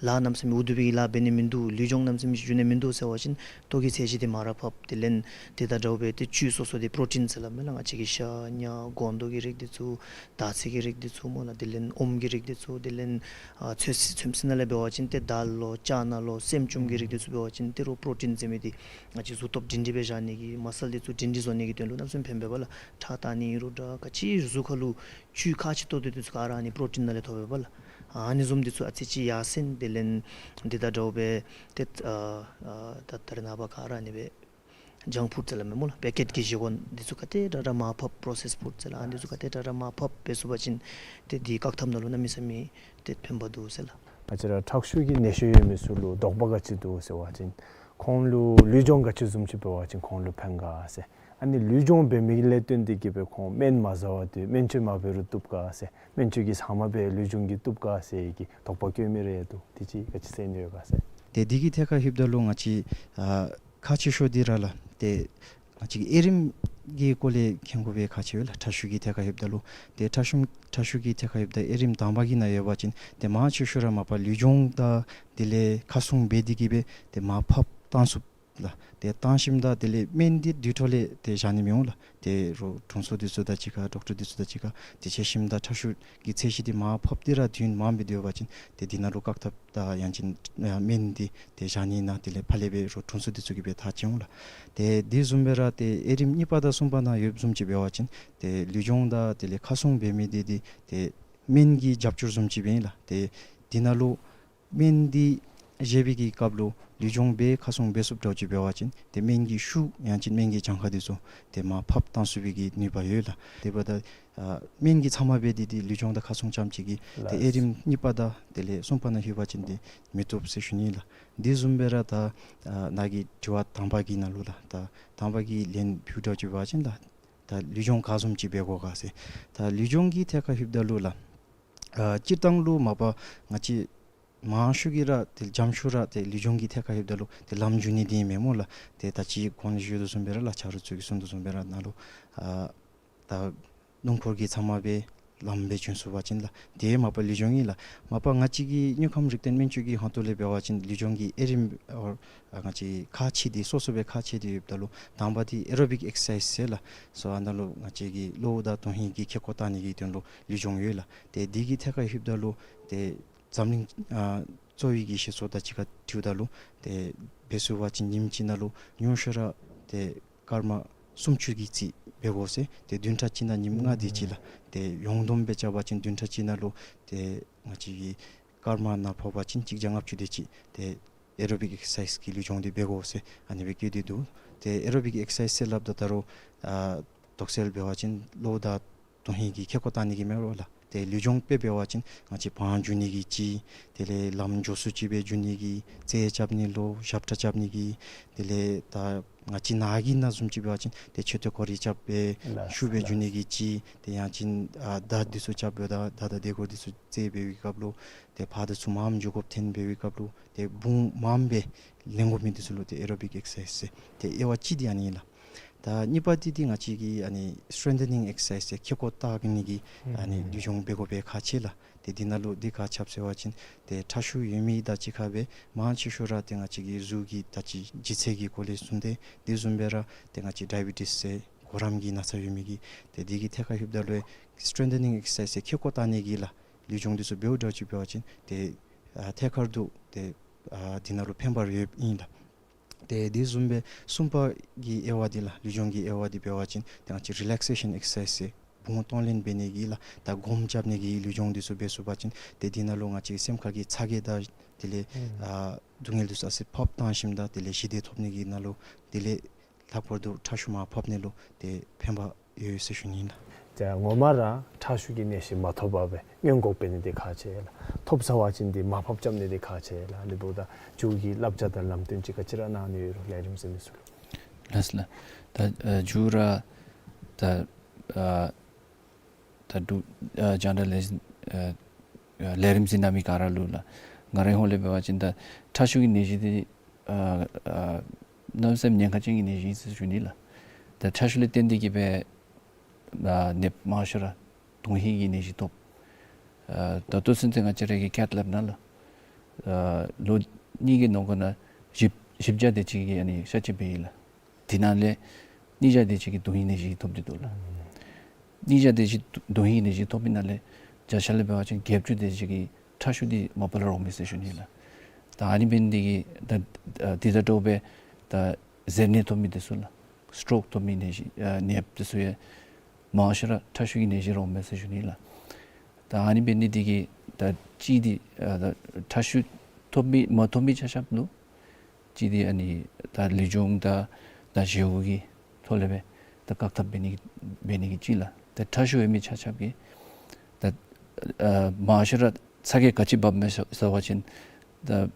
ལཱ་གནམ་མེད་ས་མེད་འུ་སྡུག་པའི་གི་ལཱ་འབད་ནི་མིན་འདུག། ལུས་སྦྱོང་གནམ་མེད་ས་མེད་ཅིག་འགྱོ་ནི་མིན་འདུག་ཟེར་བ་ཅིན་ལྟོ་གི་ཚད་གཞི་འདི་མར་ར་ཕབ། དེ་ལས་དེ་དང་འདྲཝ་སྦེ་ཏེ་བཅུད་སོ་སོ་འདི་པྲོ་ཊིན་ཟེར་སླབ་མས་ལགས། ང་བཅས་ཀྱི་ཤ་ཉ་སྒོང་རྡོག་གི་རིགས་འདི་ཚུ་དར་ཚི་གི་རིགས་འདི་ཚུ་སྨོ་ལགས། དེ་ལས་ཨོམ་གྱི་རིགས་འདི་ཚུ་དེ་ལས་ཨ་ཚོད་བསྲེ་ཚོད་བསྲེ་ནང་ལས་འབད་བ་ཅིན་ཏེ་དཱལ་ལོ་ཅ་ན་ལོ་སྲནམ་ཅུམ་གྱི་རིགས་འདི་ཚུ་འབད་བ་ཅིན་ཏེ་རུང་པྲོ་ཊིན་ཟེར་མི་འདི་ང་བཅས་གཟུགས་སྟོབས་སྒྲིང་སྒྲི་སྦེ་བཞག་ནི་གི་མ་སཱལ་འདི་ཚུ་སྒྲིང་སྒྲི་བཟོ་ནི་གི་དོན་ལུ་གནམ་མེད་ས་མེད་ཕན་པས་པ་ལགས། ཁྲག་བཏང་ནི་ཨིན་རུང་འདྲ་ག་ཅི་གཟུགས་ཁ་ལུ་བཅུད་ཁག་ཆེ་ཏོག་ཏོ་འདི་ཚུ་ག་ར་ཨ་ནི་པྲོ་ཊིན་ནང་ལས་ཐོབ་པས་པ་ལགས། ཨ་ནི་བཟུམ་འདི་ཚུ་ཨ་ཙི་ཅིག་ཡར་སེང་དེ་ལས་འདི་དང་འདྲཝ་སྦེ་ཏེ་ཨ་ཨ་ད་ད་རེས་ནངས་པ་ག་ར་ཨ་ནི་སྦེ་ཇངཀ་ཕུཌ་ཟེར་སླབ་མས་སྨོ་ལགས། པེ་ཀེཊ་ཀྱི་བཞེས་སྒོ་འདི་ཚུ་ག་དེ་དྲག་དྲག་མར་ཕབ། པྲོ་སེསཌ་ཕུཌ་ཟེར་སླབ། ཨ་འདི་ཚུ་ག་དེ་དྲག་དྲག་མར་ཕབ་འབད་ཚུགས་པ་ཅིན་ཏེ་འདི་བཀག་ཐབས་ནང་ལུ་གནམ་མེད་ས་མེད་ཏེ་ཕན་པ་འདུག་ཟེར་ལགས། ང་བཅས་ར་ཁྲག་ཤུགས་ཀྱི་ནད་གཞི་ཡོད་མི་ཚུ་ལུ་དོགས་པ་ག་ཅི་འདུག་ཟེར་བ་ཅིན་ཁོང་ལུ་ལུས་སྦྱོང་ག་ཅི་བཟུམ་ཅིག་འབད་བ་ཅིན་ཁོང་ལུ་ཕན་ག་ཟེར། ཨ་ནི་ལུས་སྦྱོང་འབད་མི་ལས་བརྟེན་ཏེ་གི་སྦེ་ཁོང་སྨན་མ་ཟ་བར་དུ་སྨན་བཅོས་མ་འབད་རུང་བཏུབ་ག་ཟེར། སྨན་བཅོས་ཀྱི་ཟ་མ་སྦེ་ལུས་སྦྱོང་གིས་བཏུབ་ག་ཟེར་གྱི་དོགས་པ་བཀོད་མི་རེ་འདུག། དེ་ཅིག་ག་ཅི་ཟེར་ནི་ཡོད་ག་ཟེར། ཏེ་འདི་གི་ཐད་ཁར་ལྷོདཔ་ད་ལུ་ང་བཅས་ཨ་ཁག་ཆེ་ཤོས་འདི་ར་ལགས། ཏེ་ང་བཅས་ཀྱི་དབྱེ་རིམ་གྱི་སྐོར་ལས་མཁྱེན་དགོ་པའི་ཁག་ཆེ་བས་ལགས། ཁྲག་ཤུགས་ཀྱི་ཐད་ཁར་ལྷོདཔ་ད་ལུ། ཏེ་ཁྲག་ཤུགས་ཁྲག་ཤུགས་ཀྱི་ཐད་ཁར་ལྷོདཔ་ད་དབྱེ་རིམ་དང་པ་གི་ནང་ཡོད་པ་ཅིན་ཏེ་མང་ཆེ་ཤོས་ར་མ་པ་ལུས་སྦྱོང་དང་དེ་ལས་ཁ་སྲུང་འབད་དེ་གི་སྦེ་ཏེ་མར་ཕབ་བཏང་ཚུགས་ལགས། ཏེ་བཏང་ཞིནམ་ད་དེ་ལས་སྨན་འདི་དུས་ཐོག་ལས་ཏེ་བཞག་ནི་མི་འོང་ལགས། ཏེ་རོགས་དྲུང་འཚོ་འདི་ཚུ་དང་གཅིག་ཁར་ཌོག་ཊར་འདི་ཚུ་དང་གཅིག་ཁར་ཏེ་འཕྱད་ཞིནམ་ད་ཁྲག་ཤུགས་ཀྱི་ཚད་གཞི་འདི་མར་ཕབ་སྟེ་ར་དུས་ཡུན་མངམ་སྦེ་སྡོད་པ་ཅིན་ཏེ་འདི་ནང་ལུ་བཀག་ཐབས་དང་ཡང་ཅིན་ཨ་སྨན་འདི་ཏེ་བཞག་ནི་ནང་དེ་ལས་ཕར་ལས་སྦེ་རོགས་དྲུང་འཚོ་འདི་ཚུ་གིས་སྦེ་ཐག་བཅད་འོང་ལགས། ཏེ་དེ་བཟུམ་སྦེ་ར་ཏེ་དབྱེ་རིམ་གཉིས་པ་དང་གསུམ་པ་ནང་ཡོདཔ་བཟུམ་ཅིག་འབད་བ་ཅིན་ཏེ་ལུས་སྦྱོང་དང་དེ་ལས་ཁ་སྲུང་འབད་མི་འདི་འདི་ཏེ་སྨན་གྱི་རྒྱབ་སྐྱོར་བཟུམ་ཅིག་སྦེ་ཨིན་ལགས། ཏེ་འདི་ནང་ལུ་སྨན་འདི་བཞེས་པའི་གི་སྐབས་ལུ་ལུས་སྦྱོང་འབད་ཁ་སྲུང་འབད་ཚུགསཔ་འདྲཝ་ཅིག་འབད་བ་ཅིན་ཏེ་སྨན་གྱི་ཤུགས་ཡང་ཅིན་སྨན་གྱི་གྱངས་ཁ་འདི་ཚུ་ཏེ་མར་ཕབ་བཏང་ཚུགས་པའི་གི་ནུས་པ་ཡོད་ལགས། དེ་འབདཝ་ད་ཨ་སྨན་གྱི་ཚབ་མ་འབད་དེ་ཏེ་ལུས་སྦྱོང་དང་ཁ་སྲུང་རྐྱངམ་ཅིག་གིས་ཏེ་ལགས། དབྱེ་རིམ་གཉིས་པ་དང་དེ་ལས་གསུམ་པ་ནང་ལྷོད་པ་ཅིན་ཏེ་མི་བཏུབ་ཟེར་ཞུ་ནི་ལགས། དེ་བཟུམ་སྦེ་ར་ད་ཨ་ནཱ་གི་དྲི་བ་དང་པ་གི་ནང་ལུ་ལགས། ད་དང་པ་གི་ལན་ཕུལཝ་འདྲཝ་ཅིག་འབད་བ་ཅིན་ལགས། ད་ལུས་སྦྱོང་ག་བཟུམ་ཅིག་འབད་དགོ་ག་ཟེར། ད་ལུས་སྦྱོང་གི་ཐད་ཁར་ལྷོདཔ་ད་ལུ་ལགས། ཨ་སྤྱིར་བཏང་ལུ་མ་པ་ང་བཅས་མང་ཤོས་ཀྱིས་ར་ཏེ་འཇམ་ཤོས་ར་ཏེ་ལུས་སྦྱོང་གི་ཐད་ཁར་ལྷོདཔ་ད་ལུ་ཏེ་ལམ་འཇུ་ནི་འདི་ཨིན་མས་སྨོ་ལགས། ཏེ་ད་ཅི་གོང་ལུ་ཞུ་དོ་བཟུམ་སྦེ་ར་ལགས། ཆ་རོགས་ཚུ་གིས་གསུང་དོ་བཟུམ་སྦེ་ར་ནཱ་ལུ་ཨ་ ད་སྣུམ་འཁོར་གྱི་ཚབ་མ་སྦེ་ལམ་སྦེ་བྱོན་ཚུགས་པ་ཅིན་ལགས། དེ་མ་པ་ལུས་སྦྱོང་ཨིན་ལགས། མ་པ་ང་བཅས་ཀྱི་དངོས་ཁམས་རིག་ལྡན་སྨན་བཅོས་ཀྱི་ཧོངས་ཏོ་ལས་འབད་བ་ཅིན་ལུས་སྦྱོང་གི་དབྱེ་རིམ་ཨོ་ང་བཅས་ཁག་ཆེ་སྟེ་སོ་སོ་སྦེ་ཁག་ཆེ་སྟེ་ཡོདཔ་ད་ལུ་དང་པ་འདི་ཨེ་རོ་བིག་ཨེག་སར་སའིཛ་ཟེར་ལགས། སོ་ཨ་ནཱ་ལུ་ང་བཅས་ཀྱི་གློཝ་དང་དོན་ཧིང་གི་ཁེ་ཀོ་བཏང་ནི་གི་དོན་ལུ་ལུས་སྦྱོང་ཡོད་ལགས། ཏེ་འདི་གི་ཐད་ཁར་ལྷོདཔ་ད་ལུ་ཏེ་འཛམ་གླིང་ཨ་གཙོ་བོའི་གི་བཤད་སྲོལ་དང་གཅིག་ཁར་འཁྲིལཝ་ད་ལུ་ཏེ་འབད་ཚུགས་པ་ཅིན་ཉིནམ་གཅིག་ནང་ལུ་ཉུང་ཤོས་ར་ཏེ་སྐར་མ་སུམ་ཅུ་གི་རྩིས་འབད་དགོ་ཟེར། ཏེ་བདུན་ཕྲག་གཅིག་ནང་ཉིནམ་ལྔ་དེ་ཅིག་ལགས། ཏེ་ཡོངས་བསྡོམས་སྦེ་རྐྱབ་པ་ཅིན་བདུན་ཕྲག་གཅིག་ནང་ལུ་ཏེ་ང་བཅས་ཀྱི་སྐར་མ་ནང་ཕོག་པ་ཅིན་གཅིག་བརྒྱ་ལྔ་བཅུ་དེ་ཅིག་ཏེ་ཨེ་རོ་བིག་ཨེག་སར་སའིཛ་གི་ལུས་སྦྱོང་འདི་འབད་དགོ་ཟེར་ཨ་ནི་སྦེ་བཀོད་དེ་འདུག། ཏེ་ཨེ་རོ་བིག་ཨེག་སར་སའིཛ་ཟེར་སླབ་ད་ད་རུང་ཨ་དོགས་སེལ་འབད་བ་ཅིན་གློཝ་དང་དོན་ཧིང་གི་ཁེ་ཀོ་བཏང་ནི་གི་མེན་རོ་ལགས། ཏེ་ལུས་སྦྱོང་དཔེ་འབད་བ་ཅིན་ང་བཅས་བང་རྒྱུག་ནི་གི་ཅིག། དེ་ལས་ལམ་མགྱོགས་སུ་ཅིག་སྦེ་རྒྱུག་ནི་གི་རྩེད་རྐྱབ་ནི་ལོ་ཞབས་ཁྲ་རྐྱབ་ནི་གི། དེ་ལས་ད་ང་བཅས་ནཱ་གི་ནང་བཟུམ་ཅིག་འབད་བ་ཅིན་ཏེ་མཆོད་རྟེན་སྐོར་ར་རྐྱབ་སྦེ་ལགས་ཤུགས་སྦེ་ལགས། རྒྱུག་ནི་གི་ཅིག། ཏེ་ཡང་ཅིན་ཨ་མདའ་འདི་ཚུ་རྐྱབ་སྦེ་ད་མདའ་དང་དེ་གུ་འདི་ཚུ་རྩེད་འབད་བའི་སྐབས་ལུ་ཏེ་ཕར་དང་ཚུར་མངམ་འགྱོ་དགོཔ་ཐོན་འབད་བའི་སྐབས་ལུ་ཏེ་བུང་མངམ་སྦེ་ལེན་དགོ་མི་འདི་ཚུ་ལུ་ཏེ་ཨེ་རོ་བིག་ཨེག་སར་སའིཛ་ཟེར། ཏེ་དབྱེ་བ་གཅིག་འདི་ཨ་ནི་ཨིན་ལགས། ད་གཉིས་པ་འདི་འདི་ང་བཅས་ཀྱི་ཨ་ནི་སི་ཊེང་ཐ་ནིང་ཨེག་སར་སའིཛ་ཟེར་ཁེ་ཀོ་བཏགས་ནི་གི་ཨ་ནི་ལུས་སྦྱོང་འབད་དགོ་པའི་ཁག་ཆེ་ལགས། ཏེ་འདི་ནང་ལུ་འདི་ག་ཅི་འབད་ཟེར་བ་ཅིན་ཏེ་ཁྲག་ཤུགས་ཡོད་མི་དང་གཅིག་ཁར་སྦེ་མང་ཆེ་ཤོས་ར་ཏེ་ང་བཅས་ཀྱི་གཟུགས་ཀྱི་ད་ཅི་ལྗིད་ཚད་ཀྱི་སྐོར་ལས་གསུངས་ཏེ་དེ་བཟུམ་སྦེ་ར་ཏེ་ང་བཅས་ཌའི་བི་ཊིས་ཟེར་གོ་རམས་ཀྱི་ན་ཚ་ཡོད་མི་གི་ཏེ་འདི་གི་ཐད་ཁར་ལྷོདཔ་ད་ལུ་སི་ཊེང་ཐ་ནིང་ཨེག་སར་སའིཛ་ཟེར་ཁེ་ཀོ་བཏགས་ནི་གི་ལགས་ལུས་སྦྱོང་འདི་ཚུ་འབདཝ་འདྲཝ་ཅིག་འབད་བ་ཅིན་ཏེ་ཨ་ཐད་ཀར་དུ་ཏེ་ཨ་འདི་ནང་ལུ་ཕན་པ་ཡོདཔ་ཨིན་ལགས། ཏེ་དེ་བཟུམ་སྦེ་གསུམ་པ་གི་དབྱེ་བ་འདི་ལགས་ལུས་སྦྱོང་གི་དབྱེ་བ་འདི་འབད་བ་ཅིན་ཏེ་ང་བཅས་རི་ལེག་སེ་ཤཱན་ཨེག་སར་སའིཛ་ཟེར་བུང་གཏོང་ལེན་འབད་ནི་གི་ལགས་ད་སྒོམ་རྐྱབ་ནི་གི་ལུས་སྦྱོང་འདི་ཚུ་འབད་ཚུགས་པ་ཅིན་ཏེ་འདི་ནང་ལུ་ང་བཅས་སེམས་ཁར་གྱི་ཚ་གྱང་དང་དེ་ལས་ཨ་སྡུག་བསྔལ་འདི་ཚུ་ཨ་ཙི་ཕབ་བཏང་ཞིནམ་ད་དེ་ལས་ཞི་བདེ་ཐོབ་ནི་གི་ནང་ལུ་དེ་ལས་ལྷག་པར་དུ་ཁྲག་ཤུགས་མར་ཕབ་ནི་ལུ་ཏེ་ཕན་པ་ཡོད་ཟེར་ཞུ་ནི་ཨིན་ལགས། ཏེ་ངོ་མ་ར་ཁྲག་ཤུགས་ཀྱི་ནད་གཞི་མ་ཐོབ་པར་སྦེ་སྔོན་འགོག་འབད་ནི་འདི་ཁག་ཆེ་ལགས། ཐོབ་ཚར་བ་ཅིན་འདི་མར་ཕབ་རྐྱབ་ནི་འདི་ཁག་ཆེ་ལགས། འདི་འབདཝ་ད་མཇུག་གི་བསླབ་བྱ་དང་ལམ་སྟོན་ཅིག་ག་ཅི་ར་གནང་ནི་ཡོད་རུང་ལས་རིམ་ཟེར་མི་ཚུ་ལུ། ལགས་ལགས། ད་ཨ་མཇུག་ར་ད་ཨ་ད་འབྲུག་ཨ་རྒྱང་བསྒྲགས་ལས་ཨ་ཨ་ལས་རིམ་གཟིགས་གནང་མི་ག་ར་ལུ་ལགས་ང་རའི་ཧོངས་ལས་འབད་བ་ཅིན་ད་ཁྲག་ཤུགས་ཀྱི་ནད་གཞི་འདི་ཨ་ཨ་གནམ་མེད་ས་མེད་ཉེན་ཁ་ཅན་གྱི་ནད་གཞི་ཨིན་ཟེར་ཞུ་ནི་ལགས། ད་ཁྲག་ཤུགས་ལས་བརྟེན་ཏེ་གིས་སྦེ་ཨ་ནདཔ་མང་ཤོས་ར་དོན་ཧིང་གི་ནད་གཞི་ཐོབ། ཨ་ད་ལྟོ་ཚུན་ཚོད་ང་བཅས་ར་གི་ཁེ་ཐི་ལེབ་ནང་ལུ་ཨ་ལོ་གཉིས་ཀྱི་ནང་འཁོད་ནང་བཞི་བཞི་བརྒྱ་དེ་ཅིག་གིས་ཨ་ནི་གཤག་བཅོས་འབད་ཡི་ལགས། དེ་ནང་ལས་གཉིས་བརྒྱ་དེ་ཅིག་གིས་དོན་ཧིང་ནད་གཞི་ཐོབ་སྟེ་འདུག་ལགས། གཉིས་བརྒྱ་དེ་ཅིག་དོན་ཧིང་ནད་གཞི་ཐོབ་པའི་ནང་ལས་བརྒྱ་ཆ་ལས་འབད་བ་ཅིན་བརྒྱད་ཅུ་དེ་ཅིག་གིས་ཁྲག་ཤུགས་འདི་མ་པ་ལས་རོགས་མས་ཟེར་ཞུ་ནི་ལགས། ད་ཨ་ནི་འབད་ནི་འདི་གིས་ད་ཨ་དེ་དང་འདྲཝ་སྦེ་ད་གཟེར་ནད་ཐོབ་མི་དེ་ཚུ་ལགས་སི་ཊོག་ཐོབ་མི་ནད་གཞི་ཨ་ནདཔ་དེ་ཚུ་ཡང་མང་ཤོས་ར་ཁྲག་ཤུགས་ཀྱི་ནད་གཞི་རོགས་མས་ཟེར་ཞུ་ནི་ལགས། ད་ཨ་ནི་འབད་ནི་འདི་གིས་ད་གཅིག་འདི་ཨ་ད་ཁྲག་ཤུགས་ཐོབ་མི་མ་ཐོབ་མི་ཆ་ཁྱབ་ལུ་གཅིག་འདི་ཨ་ནི་ད་ལུས་སྦྱོང་དང་ད་བཞེས་སྒོ་གི་ཐོག་ལས་སྦེ་ད་བཀག་ཐབས་འབད་ནི་འབད་ནི་གི་གཅིག་ལགས། ད་ཁྲག་ཤུགས་ཡོད་མི་ཆ་ཁྱབ་ཀྱིས་ད་ཨ་མང་ཤོས་ར་ཚ་གྱང་ག་ཅི་འབབ་མས་ཟེར་བ་ཅིན་ད་ཨ་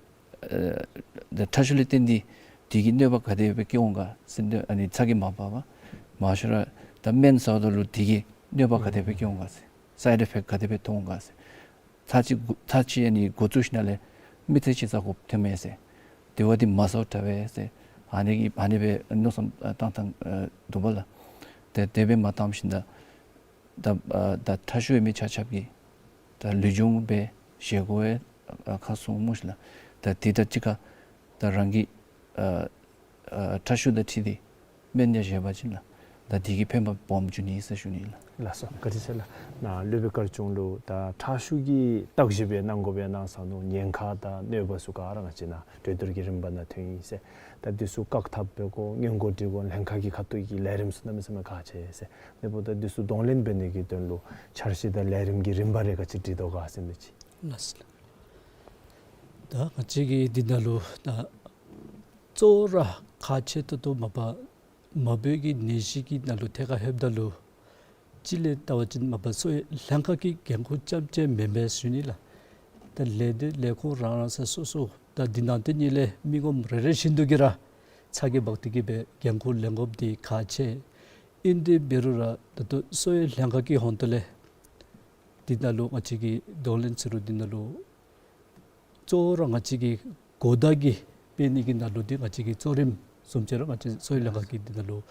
ད་ཁྲག་ཤུགས་ལས་བརྟེན་ཏེ་དེ་གི་གནོད་པ་ག་དེ་སྦེ་བཀལ་འོང་ག་ཟེར་ཨ་ནི་ཚ་གྱང་མ་འབབ་པར་མང་ཤོས་ར་ད་སྨན་ཟཝ་ད་ལུ་དེ་གི་གནོད་པ་ག་དེ་སྦེ་བཀལ་འོང་ག་ཟེར་སའིཌ་ཨི་ཕེཀཊ་ག་དེ་སྦེ་ཐོན་འོང་ག་ཟེར། ཚར་གཅིག་གུ་ཚར་གཅིག་ཨ་ནི་འགོ་བཙུགས་ཞིནམ་ལས་མི་ཚེ་གཅིག་ཟ་དགོཔ་ཐོནམ་མས་ཟེར། དེ་བ་འདི་མ་ཟཝ་དྲག་པས་ཟེར། ཨ་ནི་གི་ཨ་ནི་སྦེ་མནོ་བསམ་ཨ་བཏང་བཏང་ཨ་འདུག་པ་ལགས། ཏེ་དེ་སྦེ་མ་བཏངམ་ཤིག་ད་ད་ཨ་ད་ཁྲག་ཤུགས་ཡོད་མི་ཆ་ཁྱབ་ཀྱིས་ད་ལུས་སྦྱོང་འབད་བཞེས་སྒོ་ཡང་ཨ་ཁ་སྲུང་སྨོ་ཤིག་ལགས། ད་དེ་དང་གཅིག་ཁར་ད་རང་གི་ཨ་ཨ་ཁྲག་ཤུགས་དང་འཁྲིལ་ཏེ་སྨན་ཡང་བཞེས་པ་ཅིན་ལགས། ད་དེ་གིས་ཕན་པ་སྦོམ་འབྱུང་ནི་ཟེར་ཞུ་ནི་ལགས། ལགས་སོ། བཀའ་དྲིན་ཆེ་ལགས། ནཱ་སློབ་དཔོན་དཀར་ཆུང་ལུ་ད་ཁྲག་ཤུགས་ཀྱི་བརྟག་ཞིབ་ཡང་གནང་དགོཔ་ཡང་གནང་ས་ནུག། ཉེན་ཁ་དང་གནོད་པ་ཚུ་ག་ར་ང་བཅས་ནཱ་གྲོས་བསྡུར་གྱི་རིམ་པ་ནང་ཐོན་ཡི་ཟེར། ད་འདི་ཚུ་བཀག་ཐབས་འབད་དགོ་སྔོན་འགོག་སྒྲིག་དགོ་ལྷན་ཁག་གི་ཁ་ཐུག་གི་ལས་རིམ་ཚུ་གནམ་མེད་ས་མེད་ཁག་ཆེ་ཟེར། དེ་འབདཝ་ད་འདི་ཚུ་གདོང་ལེན་འབད་ནི་གི་དོན་ལུ་འཆར་གཞི་དང་ལས་རིམ་གྱི་རིམ་པ་རེ་ག་ཅི་སྒྲིག་དོ་ག་ཟེར་མི་ཅིག། ལགས་སོ། ད་ང་བཅས་ཀྱིས་འདི་ནང་ལུ་ད་གཙོ་བོ་ར་ཁག་ཆེ་ཏོག་ཏོ་མ་པ་མ་བུ་གི་ནད་གཞི་གི་ནང་ལུ་ཐད་ཁར་ལྷོདཔ་ད་ལུ་གཅིག་ལས་བལྟ་བ་ཅིན་མ་པ་གསོ་བའི་ལྷན་ཁག་གི་འགན་ཁུར་རྐྱངམ་ཅིག་མེན་པས་ཟེར་ཞུ་ནི་ལགས། ད་ལས་སྡེ་ལས་ཁུངས་རང་རང་ས་སོ་སོ་ད་འདི་ནང་དེ་ནང་ལས་མི་ངོམ་རེ་རེ་བཞིན་དུ་གིས་ར་ཚ་གྱང་འབག་སྟེ་གིས་སྦེ་འགན་ཁུར་ལེན་དགོཔ་འདི་ཁག་ཆེ། ཨིན་ཏེ་འབད་རུང་ར་ད་ལྟོ་གསོ་བའི་ལྷན་ཁག་གི་ཧོངས་ཏོ་ལས་འདི་ནང་ལུ་ང་བཅས་ཀྱིས་གདོང་ལེན་ཟེར་རུང་འདི་ནང་ལུ་གཙོ་བོ་ར་ང་བཅས་ཀྱི་གོ་བརྡ་གི་སྤེལ་ནི་གི་ནང་ལུ་འདི་ང་བཅས་ཀྱི་གཙོ་རིམ་བཟུམ་ཅིག་ར་ང་བཅས་གསོ་བའི་ལྷན་ཁག་གིས་འདི་ནང་ལུ་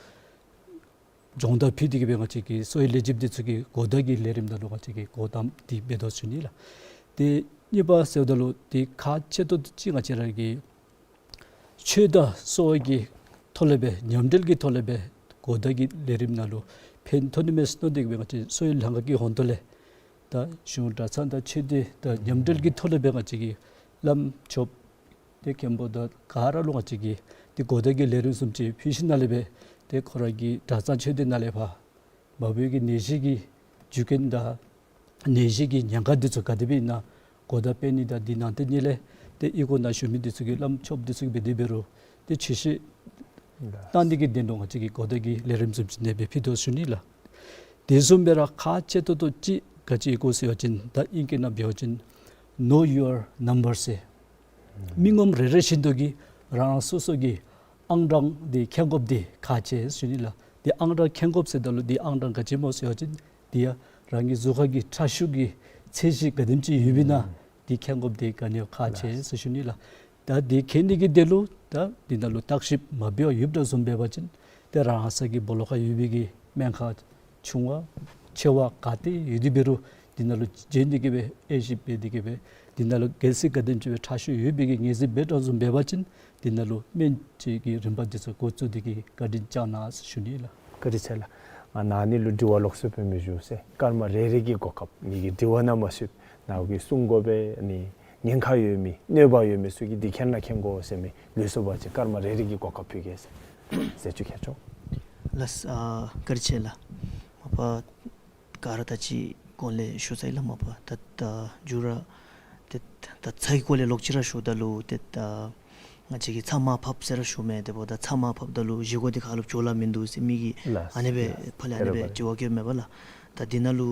སྦྱོང་བརྡར་ཕུལ་ཏེ་གི་སྦེ་ང་བཅས་ཀྱི་གསོ་བའི་ལས་བྱེདཔ་འདི་ཚུ་གིས་གོ་བརྡ་གི་ལས་རིམ་ནང་ལུ་ང་བཅས་ཀྱིས་གོ་ཏམ་འདི་འབད་དོ་ཟེར་ཞུ་ནི་ལགས། ཏེ་གཉིས་པ་ཟེརཝ་ད་ལུ་ཏེ་ཁག་ཆེ་ཏོག་ཏོ་ཅིག་ང་བཅས་ར་གི་ཆོས་དང་གསོ་བ་གི་ཐོག་ལས་སྦེ་མཉམ་འབྲེལ་གྱི་ཐོག་ལས་སྦེ་གོ་བརྡ་གི་ལས་རིམ་ནང་ལུ་ཕན་ཐོགས་ནི་མས་ཟེར་མནོ་སྟེ་གི་སྦེ་ང་བཅས་གསོ་བའི་ལྷན་ཁག་གི་ཧོངས་ཏོ་ལས་ད་གཞུང་གྲྭ་ཚང་དང་ཆོས་སྡེ་དང་མཉམ་འབྲེལ་གྱི་ཐོག་ལས་སྦེ་ང་བཅས་ཀྱི་བླམ་ཆོསཔ་ཏེ་མཁན་པོ་དང་ག་ར་ལུ་ང་བཅས་ཀྱིས་ཏེ་གོ་བརྡ་གི་ལས་རིམ་བཟུམ་ཅིག་ཕུལ་ཞིནམ་ལས་སྦེ་ཏེ་ཁོ་ར་གི་གྲྭ་ཚང་ཆོས་སྡེ་ནང་ལས་ཕར་མ་བུ་གི་ནད་གཞི་གི་རྒྱུ་རྐྱེན་དང་ནད་གཞི་གི་ཉེན་ཁ་འདི་ཚུ་ག་དེ་སྦེ་ཨིན་ན་གོ་བརྡ་སྤེལ་ནི་དང་འདི་ནང་ཏེ་ནི་ལས་ཏེ་གཡུས་སྒོ་ནང་བཞུགས་མི་འདི་ཚུ་གིས་བླམ་ཆོསཔ་འདི་ཚུ་གིས་འབད་དེ་འབད་རུང་ཏེ་ཆོས་བཤད་གནང་ནི་གི་དོན་ལུ་ང་བཅས་ཀྱིས་གོ་བརྡ་གི་ལས་རིམ་བཟུམ་ཅིག་ནང་སྦེ་ཕུལ་དོ་ཟེར་ཞུ་ནི་ལགས། དེ་བཟུམ་སྦེ་ར་ཁག་ཆེ་ཏོག་ཏོ་ཅིག་ག་ཅི་ཨིན་གོ་ཟེར་བ་ཅིན་ད་ཨིང་སྐད་ནང་འབད་བ་ཅིན་know your number ཟེར། མི་ངོམ་རེ་རེ་བཞིན་དུ་གིས་རང་རང་སོ་སོ་གི་ཨང་གྲངས་འདི་མཁྱེན་དགོཔ་འདི་ཁག་ཆེ་ཟེར་ཞུ་ནི་ལགས། ཏེ་ཨང་གྲངས་མཁྱེན་དགོཔ་ཟེརཝ་ད་ལུ་འདི་ཨང་གྲངས་ག་ཅི་སྨོ་ཟེར་བ་ཅིན་འདི་ཡང་རང་གི་གཟུགས་ཁར་གྱི་ཁྲག་ཤུགས་ཀྱི་ཚད་གཞི་ག་དེམ་ཅིག་ཡོདཔ་ཨིན་ན་འདི་མཁྱེན་དགོཔ་འདི་ག་ནི་ཡང་ཁག་ཆེ་ཟེར་ཞུ་ནི་ལགས། ད་འདི་མཁྱེན་ནི་གི་དོན་ལུ་ད་འདི་ནང་ལུ་བརྟག་ཞིབ་མ་འབད་བར་ཡོདཔ་དང་བཟུམ་འབད་བ་ཅིན་ཏེ་རང་ས་གི་སྦོ་ལོགས་ཁར་ཡོད་པའི་གི་སྨན་ཁང་ཆུང་བ་ཆེ་བ་ག་ཏེ་ཡོད་དེ་འབད་རུང་འདི་ནང་ལུ་བྱོན་ཏེ་གི་སྦེ་དབྱེ་ཞིབ་འབད་དེ་གི་སྦེ་འདི་ནང་ལུ་གལ་སྲིད་ག་དེམ་ཅིག་སྦེ་ཁྲག་ཤུགས་ཡོད་པའི་གི་ངེས་ཟིན་འབད་དོ་བཟུམ་འབད་བ་ཅིན་འདི་ནང་ལུ་སྨན་བཅོས་ཀྱི་རིམ་པ་འདི་ཚུ་འགོ་བཙུགས་ཏེ་གི་བཀའ་དྲིན་བསྐྱང་གནང་ཟེར་ཞུ་ནི་ལགས། བཀའ་དྲིན་ཆེ་ལགས། ང་ནཱ་ནི་ལུ་དྲི་བ་ལོགས་སུ་སྤེལ་མི་ཞུ་ཟེར། སྐར་མ་རེ་རེ་གི་གོ་སྐབས་མི་གིས་དྲི་བ་ནང་མ་ཞུ་ནཱ་གིས་གསུང་དགོ་པས། ཨ་ནི་ཉེན་ཁ་ཡོད་མི་གནོད་པ་ཡོད་མི་ཚུ་གིས་འདི་མཁྱེན་ན་མཁྱེན་དགོ་ཟེར་མི་ལུས་སོ་བ་ཅིན་སྐར་མ་རེ་རེ་གི་གོ་སྐབས་ཕུལ་གེ་ཟེར། ཟེར་ཅིག་ཁྱེར་ཆོག། ལགས། ཨ་བཀའ་དྲིན་ཆེ་ལགས། མ་པ་ག་ར་ད་ཅི་གོང་ལས་ཞུ་ཚར་ཡི་ལགས། མ་པ་ད་ད་མཇུག་ར་ཏེ་ད་ཚ་གི་སྐོར་ལས་ལོག་ཅི་ར་ཞུཝ་ད་ལུ་ཏེ་ད་ང་བཅས་ཀྱིས་ཚྭ་མར་ཕབ་ཟེར་ར་ཞུཝ་མས། དེ་འབདཝ་ད་ཚྭ་མར་ཕབ་ད་ལུ་བཞེས་སྒོ་འདི་ཁ་ལུ་བྲོ་བརླག་མིན་འདུག་ཟེར་མི་གིས་ལགས། ཨ་ནི་སྦེ་ཡ་ཕར་ལས་ཨ་ནི་སྦེ་དྲི་བ་བཀོདཔ་མས་པ་ལགས། ད་འདི་ནང་ལུ་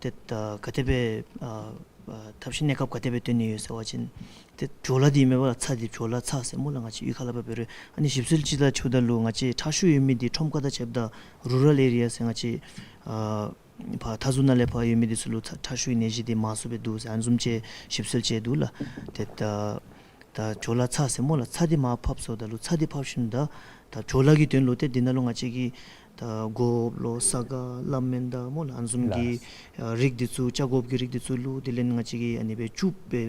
ཏེ་ད་ག་དེ་སྦེ་ཨ་ཨ་ཐབས་ཤེས་གནས་སྐབས་ག་དེ་སྦེ་སྟོན་ནི་ཡོད་ཟེར་བ་ཅིན་ཏེ་བྲོ་བརླག་འདི་མེན་པ་ལགས། ཚྭ་འདི་བྲོ་བརླག་ཚྭ་ཟེར་སྨོ་ལགས། ང་བཅས་གཡུས་ཁ་ལས་ཕར་འབད་རུང་ཨ་ནི་ཞིབ་འཚོལ་ཅིག་ད་ཞུཝ་ད་ལུ་ང་བཅས་ཁྲག་ཤུགས་ཡོད་མི་འདི་ཁྲོམ་ཁ་དང་ཕྱདཔ་ད་རུ་རཱལ་ཨེ་རི་ཡ་ཟེར་ང་བཅས་ཨ་ཕར་མཐའ་ཟུར་ནང་ལས་ཕར་ཡོད་མི་འདི་ཚུ་ལུ་ཁྲག་ཁྲག་ཤུགས་ཀྱི་ནད་གཞི་འདི་མང་སུ་སྦེ་འདུག་ཟེར་ཨ་ནི་བཟུམ་ཅིག་ཞིབ་འཚོལ་ཅིག་འདུག་ལགས། ཏེ་ད་ད་བྲོ་བརླག་ཚྭ་ཟེར་སྨོ་ལགས། ཚྭ་འདི་མར་ཕབ་སོངམ་ད་ལུ་ཚྭ་འདི་ཕབ་ཞིནམ་ད་ད་བྲོ་བརླག་གི་དོན་ལུ་ཏེ་འདི་ནང་ལུ་ང་བཅས་ཀྱི་ད་སྒོགཔ་ལོ་ས་ག་སླབ་མེན་ད་སྨོ་ལགས། ཨ་ནི་བཟུམ་གྱི་ལགས། ཨ་རིགས་འདི་ཚུ་ཆ་སྒོགཔ་གི་རིགས་འདི་ཚུ་བླུགས། དེ་ལས་ང་བཅས་ཀྱིས་ཨ་ནི་སྦེ་བཅུག་སྦེ་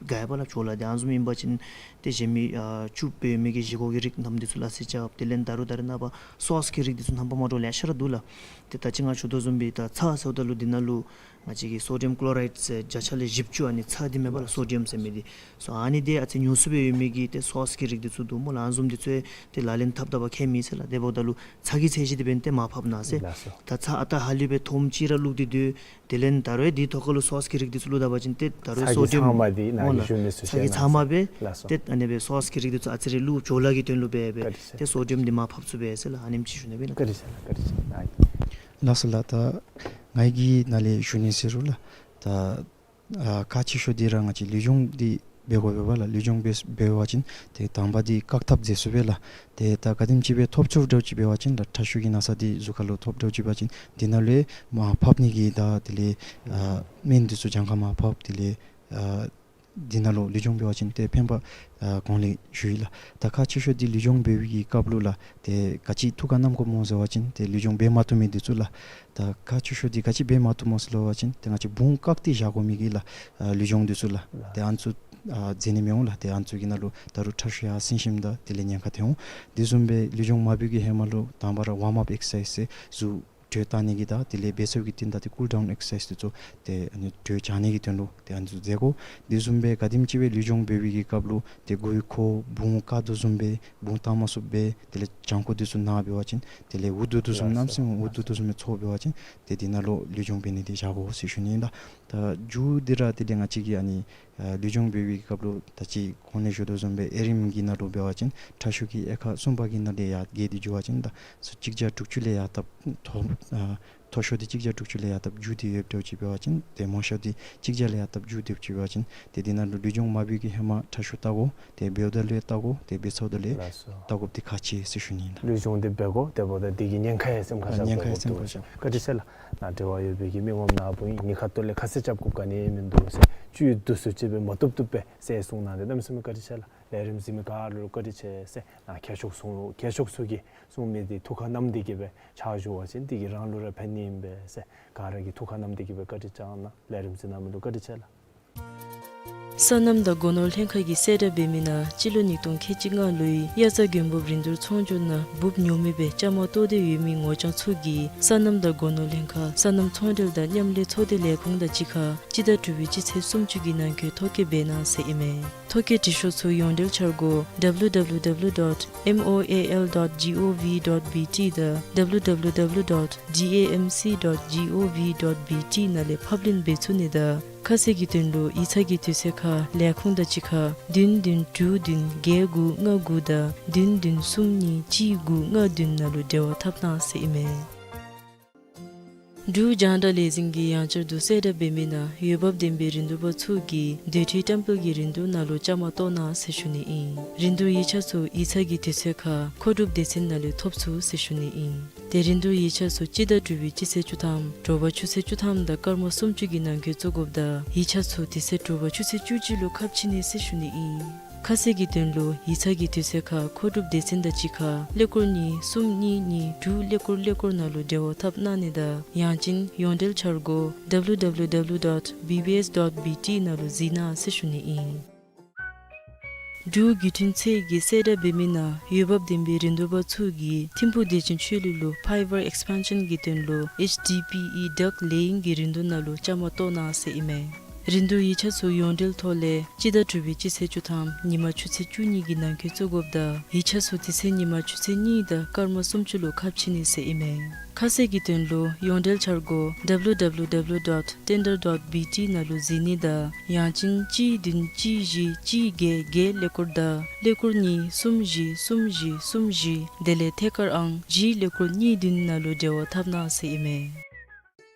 དགའ་བ་ལགས། བྲོ་བརླག་འདི་ཨ་ནི་བཟུམ་ཨིན་པ་ཅིན་ཏེ་གཞན་མི་ཨ་བཅུག་སྦེ་མི་གི་བཞེས་སྒོ་གི་རིགས་རྣམས་འདི་ཚུ་སླ་བསྲེ་རྐྱབ། དེ་ལས་ད་རུང་ད་རེས་ནངས་པ་སོསི་གི་རིགས་འདི་ཚུ་རྣམ་པ་མ་འདྲཝ་ལེ་ཤ་ར་འདུག་ལགས། ཏེ་ད་ཅི་ང་ཞུ་དོ་བཟུམ་སྦེ་ད་ཚྭ་ཟེརཝ་ད་ལུ་འདི་ནང་ལུ་ང་བཅས་ཀྱི་སོ་ཌི་ཡམ་ཀློ་རའིཌ་ཟེར་བརྒྱ་ཆ་ལས་བཞི་བཅུ་ཨ་ནི་ཚྭ་འདི་མེན་པ་ལགས། སོ་ཌི་ཡམ་ཟེར་མི་འདི་སོ་ཨ་ནི་འདི་ཨ་ཙི་ཉུང་སུ་སྦེ་ཡོད་མི་གི་ཏེ་སོསི་གི་རིགས་འདི་ཚུ་འདུག་སྨོ་ལགས། ཨ་ནི་བཟུམ་འདི་ཚུ་ཏེ་ལག་ལེན་འཐབ་ད་བ་ཁྱད་མེད་ཟེར་ལགས། དེ་འབདཝ་ད་ལུ་ཚྭ་གི་ཚད་གཞི་འདི་འབདན་ཏེ་མར་ཕབ་གནང་ཟེར། ལགས་སོ། ད་ཚྭ་ཨ་རྟག་ཧ་ལུགས་སྦེ་ཐོམ་ཅིག་ར་བླུགས་ཏེ་སྡོད། དེ་ལས་ད་རུང་འདི་ཐོག་ཁ་ལུ་སོསི་གི་རིགས་འདི་ཚུ་བླུགས་ད་པ་ཅིན་ཏེ་ད་རུང་ཚྭ་གི་སོ་ཌི་ཡམ་ཚང་མ་འདི་ནཱ་སྨོ་ལགས། གིས་ཞུ་མི་ཚུ་ཚྭ་གི་ཚང་མ་སྦེ་ལགས་སོ། ཏེ་ཨ་ནི་སྦེ་སོསི་གི་རིགས་འདི་ཚུ་ཨ་ཙི་རེ་བླུགས། བྲོ་བརླག་གི་དོན་ལུ་སྦེ་སྦེ་བཀའ་དྲིན་ཆེ། ཏེ་སོ་ཌི་ཡམ་འདི་མར་ཕབ་ཚུགས་པས་ཟེར་ལགས། ཨ་ནེམ་ཅིག་ཞུ་ནི་སྦེ་ལགས། བཀའ་དྲིན་ཆེ་ལགས། བཀའ་དྲིན་ཆེ་ལགས། ལགས་སོ་ལགས། ད་ང་གིས་ནཱ་ལས་ཞུ་ནི་ཟེར་རུང་ལགས། ད་ཨ་ཁག་ཆེ་ཤོས་འདི་ར་ང་བཅས་ལུས་སྦྱོང་འདི་འབད་དགོ་པས་པ་ལགས། ལུས་སྦྱོང་འབད་འབད་བ་ཅིན་ཏེ་དང་པ་འདི་བཀག་ཐབས་མཛད་ཚུགས་པས་ལགས། ཏེ་ད་ག་དེམ་ཅིག་སྦེ་ཐོབ་ཚུགསཔ་འདྲཝ་ཅིག་འབད་བ་ཅིན་ལགས་ཁྲག་ཤུགས་ཀྱི་ན་ཚ་འདི་གཟུགས་ཁ་ལུ་ཐོབ་འདྲཝ་ཅིག་འབད་བ་ཅིན་འདི་ནང་ལུ་མར་ཕབ་ནི་གི་ད་དེ་ལས་ཨ་སྨན་འདི་ཚུ་གྱངས་ཁ་མར་ཕབ། དེ་ལས་ཨ་འདི་ནང་ལུ་ལུས་སྦྱོང་འབད་བ་ཅིན་ཏེ་ཕན་པ་ཨ་གོང་ལས་ཞུ་ཡི་ལགས། ད་ཁག་ཆེ་ཤོས་འདི་ལུས་སྦྱོང་འབད་བའི་གི་སྐབས་ལུ་ལགས་ཏེ་ག་ཅི་ཐུགས་ཁར་བསྣམ་དགོཔ་སྨོ་ཟེར་བ་ཅིན་ཏེ་ལུས་སྦྱོང་འབད་མ་བཏུབ་མི་འདི་ཚུ་ལགས། ད་ཁག་ཆེ་ཤོས་འདི་ག་ཅི་འབད་མ་བཏུབ་སྨོ་ཟེར་སླབ་པ་ཅིན་ཏེ་ང་བཅས་བུང་བཀག་སྟེ་བཞག་དགོ་མི་གི་ལགས་ཨ་ལུས་སྦྱོང་འདི་ཚུ་ལགས། ཏེ་ཨ་ནི་ཚུ་ཨ་མཛད་ནི་མི་འོང་ལགས། ཏེ་ཨ་ནི་ཚུ་གི་ནང་ལུ་ད་རུང་ཁྲག་ཤུགས་ཡར་སེང་ཞིནམ་ད་དེ་ལས་ཉེན་ཁ་ཐོན་འོང་། དེ་བཟུམ་སྦེ་ལུས་སྦྱོང་མ་འབད་བའི་གི་ཧེ་མ་ལུ་དང་པ་ར་ཝརམ་ཨཔ་ཨེག་སར་སའིཛ་ཟེར་གཟུགས་དྲོད་བཏང་ནི་གི་དང་དེ་ལས་འབད་ཚར་བའི་གི་རྟིང་བདའ་སྟེ་ཀུལ་ཌའུན་ཨེག་སར་སའིཛ་འདི་ཚུ་ཏེ་ཨ་ནི་དྲོད་བྱང་ནི་གི་དོན་ལུ་ཏེ་ཨ་ནི་ཚུ་མཛད་དགོ། དེ་བཟུམ་སྦེ་ག་དེམ་ཅིག་སྦེ་ལུས་སྦྱོང་འབད་བའི་གི་སྐབས་ལུ་ཏེ་མགུ་ཡུ་འཁོར་བུང་བཀག་དོ་བཟུམ་སྦེ་བུང་བཏང་མ་ཚུགསཔ་སྦེ་དེ་ལས་བྱང་ཁོག་འདི་ཚུ་ན་འབད་བ་ཅིན་དེ་ལས་འུ་སྡུག་དོ་བཟུམ་ལགས་སོ། གནམ་མེད་ས་མེད་འུ་སྡུག་དོ་བཟུམ་སྦེ་ཚོར་འབད་བ་ཅིན་ཏེ་འདི་ནང་ལུ་ལུས་སྦྱོང་འབད་ནི་འདི་བཞག་དགོ་ཟེར་ཞུ་ནི་ཨིན་ལགས། ད་མཇུག་འདི་ར་དེ་ལས་ང་བཅས་ཀྱིས་ཨ་ནི་ཨ་ལུས་སྦྱོང་འབད་བའི་གི་སྐབས་ལུ་ད་ཅི་གོང་ལས་ཞུ་དོ་བཟུམ་སྦེ་དབྱེ་རིམ་གྱི་ནང་ལུ་འབད་བ་ཅིན་ཁྲག་ཤུགས་ཀྱི་དབྱེ་ཁག་གསུམ་པ་གི་ནང་ལས་ཡར་བརྒལ་ཏེ་འགྱོ་བ་ཅིན་ད་གཅིག་བརྒྱ་དྲུག་ཅུ་ལས་ཡར་བཏབ་མཐོ་ཨ་མཐོ་ཤོས་འདི་གཅིག་བརྒྱ་དྲུག་ཅུ་ལས་ཡར་བཏབ་མཇུག་སྡུད་ཡོདཔ་འདྲཝ་ཅིག་འབད་བ་ཅིན་ཏེ་སྨོ་ཤོས་འདི་གཅིག་བརྒྱ་ལས་ཡར་བཏབ་མཇུག་སྡུདཔ་ཅིག་འབད་བ་ཅིན་ཏེ་འདི་ནང་ལུ་ལུས་སྦྱོང་མ་འབད་བའི་གི་ཧེ་མ་ཁྲག་ཤུགས་བལྟ་དགོ། ཏེ་འབདཝ་ད་ལུ་ཡང་བལྟ་དགོ། ཏེ་འབད་ཚརཝ་ད་ལུ་ཡང་ལགས་སོ། བལྟ་དགོཔ་འདི་ཁག་ཆེ་ཟེར་ཞུ་ནི་ཨིན་ལགས། ལུས་སྦྱོང་འདི་འབད་དགོ། དེ་འབདཝ་ད་འདི་གི་ཉེན་ཁ་ཡང་སེམས་ཁར་ཨ་བཞག་ཉེན་ཁ་ཡང་དགོཔ་སེམས་ཁར་འདུག་བཞག། བཀའ་དྲིན་ཆེ་ལགས། ནཱ་དྲི་བ་ཡོད་པའི་གི་མི་ངོམ་ནཱ་བུ་ཨིན། ནི་ཁ་ཐུག་ལས་ཁ་གསལ་རྐྱབ་དགོཔ་ག་ནི་མིན་འདུག་ཟེར། བཅུད་དུས་སུ་བཅད་པའི་མ་བཏུབ་བཏུབ་སྦེ་ཟེར་གསུངས་གནང་སྟེ་གནམ་མེད་ས་མེད་བཀའ་དྲིན་ཆེ་ལགས། ལས་རིམ་གཟིགས་མི་ག་ར་ལུ་བཀའ་དྲིན་ཆེ་ཟེར། ནཱ་མཁས་མཆོག་གསུང་ལུ་མཁས་མཆོག་ཚུ་གིས་གསུང་མི་འདི་ཐུགས་ཁར་བསྣམས་ཏེ་གི་སྦེ་ཕྱག་ཞུ་བ་ཅིན་འདི་གིས་རང་ལུ་ར་ཕན་ནི་ཨིན་པས་ཟེར། ག་ར་གིས་ཐུགས་ཁར་བསྣམས་ཏེ་གི་སྦེ་བཀའ་དྲིན་བསྐྱང་གནང་། ལས་རིམ་གཟིགས་གནང་མི་ལུ་བཀའ་དྲིན་ཆེ་ལགས། སོ་ནམ་དང་སྒོ་ནོར་ལྷན་ཁག་གིས་གསལ་བསྒྲགས་འབད་མི་ནང་སྤྱི་ལོ་ཉིས་སྟོང་ཁལ་གཅིག་ལྔ་ལོའི་དབྱར་རྩྭ་དགུན་འབུབ་རིན་བསྡུར་ཚོང་སྒྱུར་ནང་འབུབ་ཉོ་མི་སྦེ་བཅའ་མར་གཏོགས་ཏེ་ཡོད་མི་ངོ་རྐྱང་ཚུ་གིས་སོ་ནམ་དང་སྒོ་ནོར་ལྷན་ཁག་སོ་ནམ་ཚོང་འབྲེལ་དང་མཉམ་ལས་ཚོགས་སྡེ་ལས་ཁུངས་དང་གཅིག་ཁར་སྤྱི་ཟླ་དྲུག་པའི་སྤྱི་ཚེས་སུམ་ཅུ་གི་ནང་འཁོད་ཐོ་བཀོད་འབད་གནང་ཟེར་ཨིན་མས། ཐོ་བཀོད་འབྲི་ཤོག་ཚུ་ཡོངས་འབྲེལ་འཆར་སྒོ་W W W dot M O A L dot G O V dot B T དང་W W W dot D A M C dot G O V dot B T ནང་ལས་ཕབ་ལེན་འབད་ཚུགས་ནི་དང་ཁ་གསལ་གྱི་དོན་ལུ་ཡིག་ཚང་གི་དུས་ཚོད་ཁར་ལས་ཁུངས་དང་གཅིག་ཁར་བདུན་བདུན་དྲུག་བདུན་བརྒྱད་དགུ་ལྔ་དགུ་དང་བདུན་བདུན་གསུམ་གཉིས་གཅིག་དགུ་ལྔ་བདུན་ནང་ལུ་འབྲེལ་བ་འཐབ་གནང་ཟེར་ཨིན་མས། འབྲུག་རྒྱང་བསྒྲགས་ལས་འཛིན་གྱིས་ཡང་བསྐྱར་དུ་གསལ་བསྒྲགས་འབད་མི་ནང་འོས་འབབ་ལྡན་པའི་རིན་བསྡུར་པ་ཚུ་གིས་སྡོད་ཁྲི་བཀྲམ་སྤེལ་གྱི་རིན་བསྡུར་ནང་ལུ་བཅའ་མར་གཏོགས་གནང་ཟེར་ཞུ་ནི་ཨིན། རིན་བསྡུར་ཡིག་ཆ་ཚུ་ཡིག་ཚང་གི་དུས་ཚོད་ཁར་མཁོ་སྒྲུབ་སྡེ་ཚན་ནང་ལས་ཐོབ་ཚུགས་ཟེར་ཞུ་ནི་ཨིན། ཏེ་རིན་བསྡུར་ཡིག་ཆ་ཚུ་སྤྱི་ཟླ་དྲུག་པའི་སྤྱི་ཚེས་བཅུ་ཐམ་དྲོ་པ་ཆུ་ཚོད་བཅུ་ཐམ་དང་སྐར་མ་སུམ་ཅུ་གི་ནང་འཁོད་བཙུགས་དགོཔ་དང་ཡིག་ཆ་ཚུ་དེ་ཚེ་དྲོ་པ་ཆུ་ཚོད་བཅུ་གཅིག་ལུ་ཁ་ཕྱེ་ནི་ཟེར་ཞུ་ནི་ཨིན། ཁ་གསལ་གྱི་དོན་ལུ་ཡིག་ཚང་གི་དུས་ཚོད་ཁར་མཁོ་སྒྲུབ་སྡེ་ཚན་དང་གཅིག་ཁར་ཀླད་ཀོར་གཉིས་གསུམ་གཉིས་གཉིས་དྲུག་ཀླད་ཀོར་ཀླད་ཀོར་ནང་ལུ་འབྲེལ་བ་འཐབ་གནང་ནི་དང་ཡང་ཅིན་ཡོངས་འབྲེལ་འཆར་སྒོ་W W W dot B B S dot B T ནང་ལུ་གཟིགས་གནང་ཟེར་ཞུ་ནི་ཨིན། འབྲུག་བརྒྱུད་འཕྲིན་ཚད་ཀྱིས་གསལ་བསྒྲགས་འབད་མི་ནང་འོས་འབབ་ལྡན་པའི་རིན་བསྡུར་པ་ཚུ་གིས་ཐིམ་ཕུག་བདེ་ཆེན་ཆོས་གླིང་ལུ་Fiber Expansion གྱི་དོན་ལུ་H D P E duct laying གི་རིན་བསྡུར་ནང་ལུ་བཅའ་མར་གཏོགས་གནང་ཟེར་ཨིན་མས། རིན་བསྡུར་ཡིག་ཆ་ཚུ་ཡོངས་འབྲེལ་ཐོག་ལས་སྤྱི་ཟླ་དྲུག་པའི་སྤྱི་ཚེས་བཅུ་ཐམ་ཉིན་མ་ཆུ་ཚོད་བཅུ་གཉིས་ཀྱི་ནང་འཁོད་བཙུགས་དགོཔ་དང་ཡིག་ཆ་ཚུ་དེ་ཚེ་ཉིན་མ་ཆུ་ཚོད་གཉིས་དང་སྐར་མ་སུམ་ཅུ་ལུ་ཁ་ཕྱེ་ནི་ཟེར་ཨིན་མས། ཁ་གསལ་གྱི་དོན་ལུ་ཡོངས་འབྲེལ་འཆར་སྒོ་W W W dot tender dot B T ནང་ལུ་གཟིགས་ནི་དང་ཡང་ཅིན་གཅིག་བདུན་གཅིག་བཞི་གཅིག་བརྒྱད་བརྒྱད་ཀླད་ཀོར་དང་ཀླད་ཀོར་གཉིས་གསུམ་བཞི་གསུམ་བཞི་གསུམ་བཞི་དེ་ལས་ཐད་ཀར་ཨང་བཞི་ཀླད་ཀོར་གཉིས་བདུན་ནང་ལུ་འབྲེལ་བ་འཐབ་གནང་ཟེར་ཨིན་མས།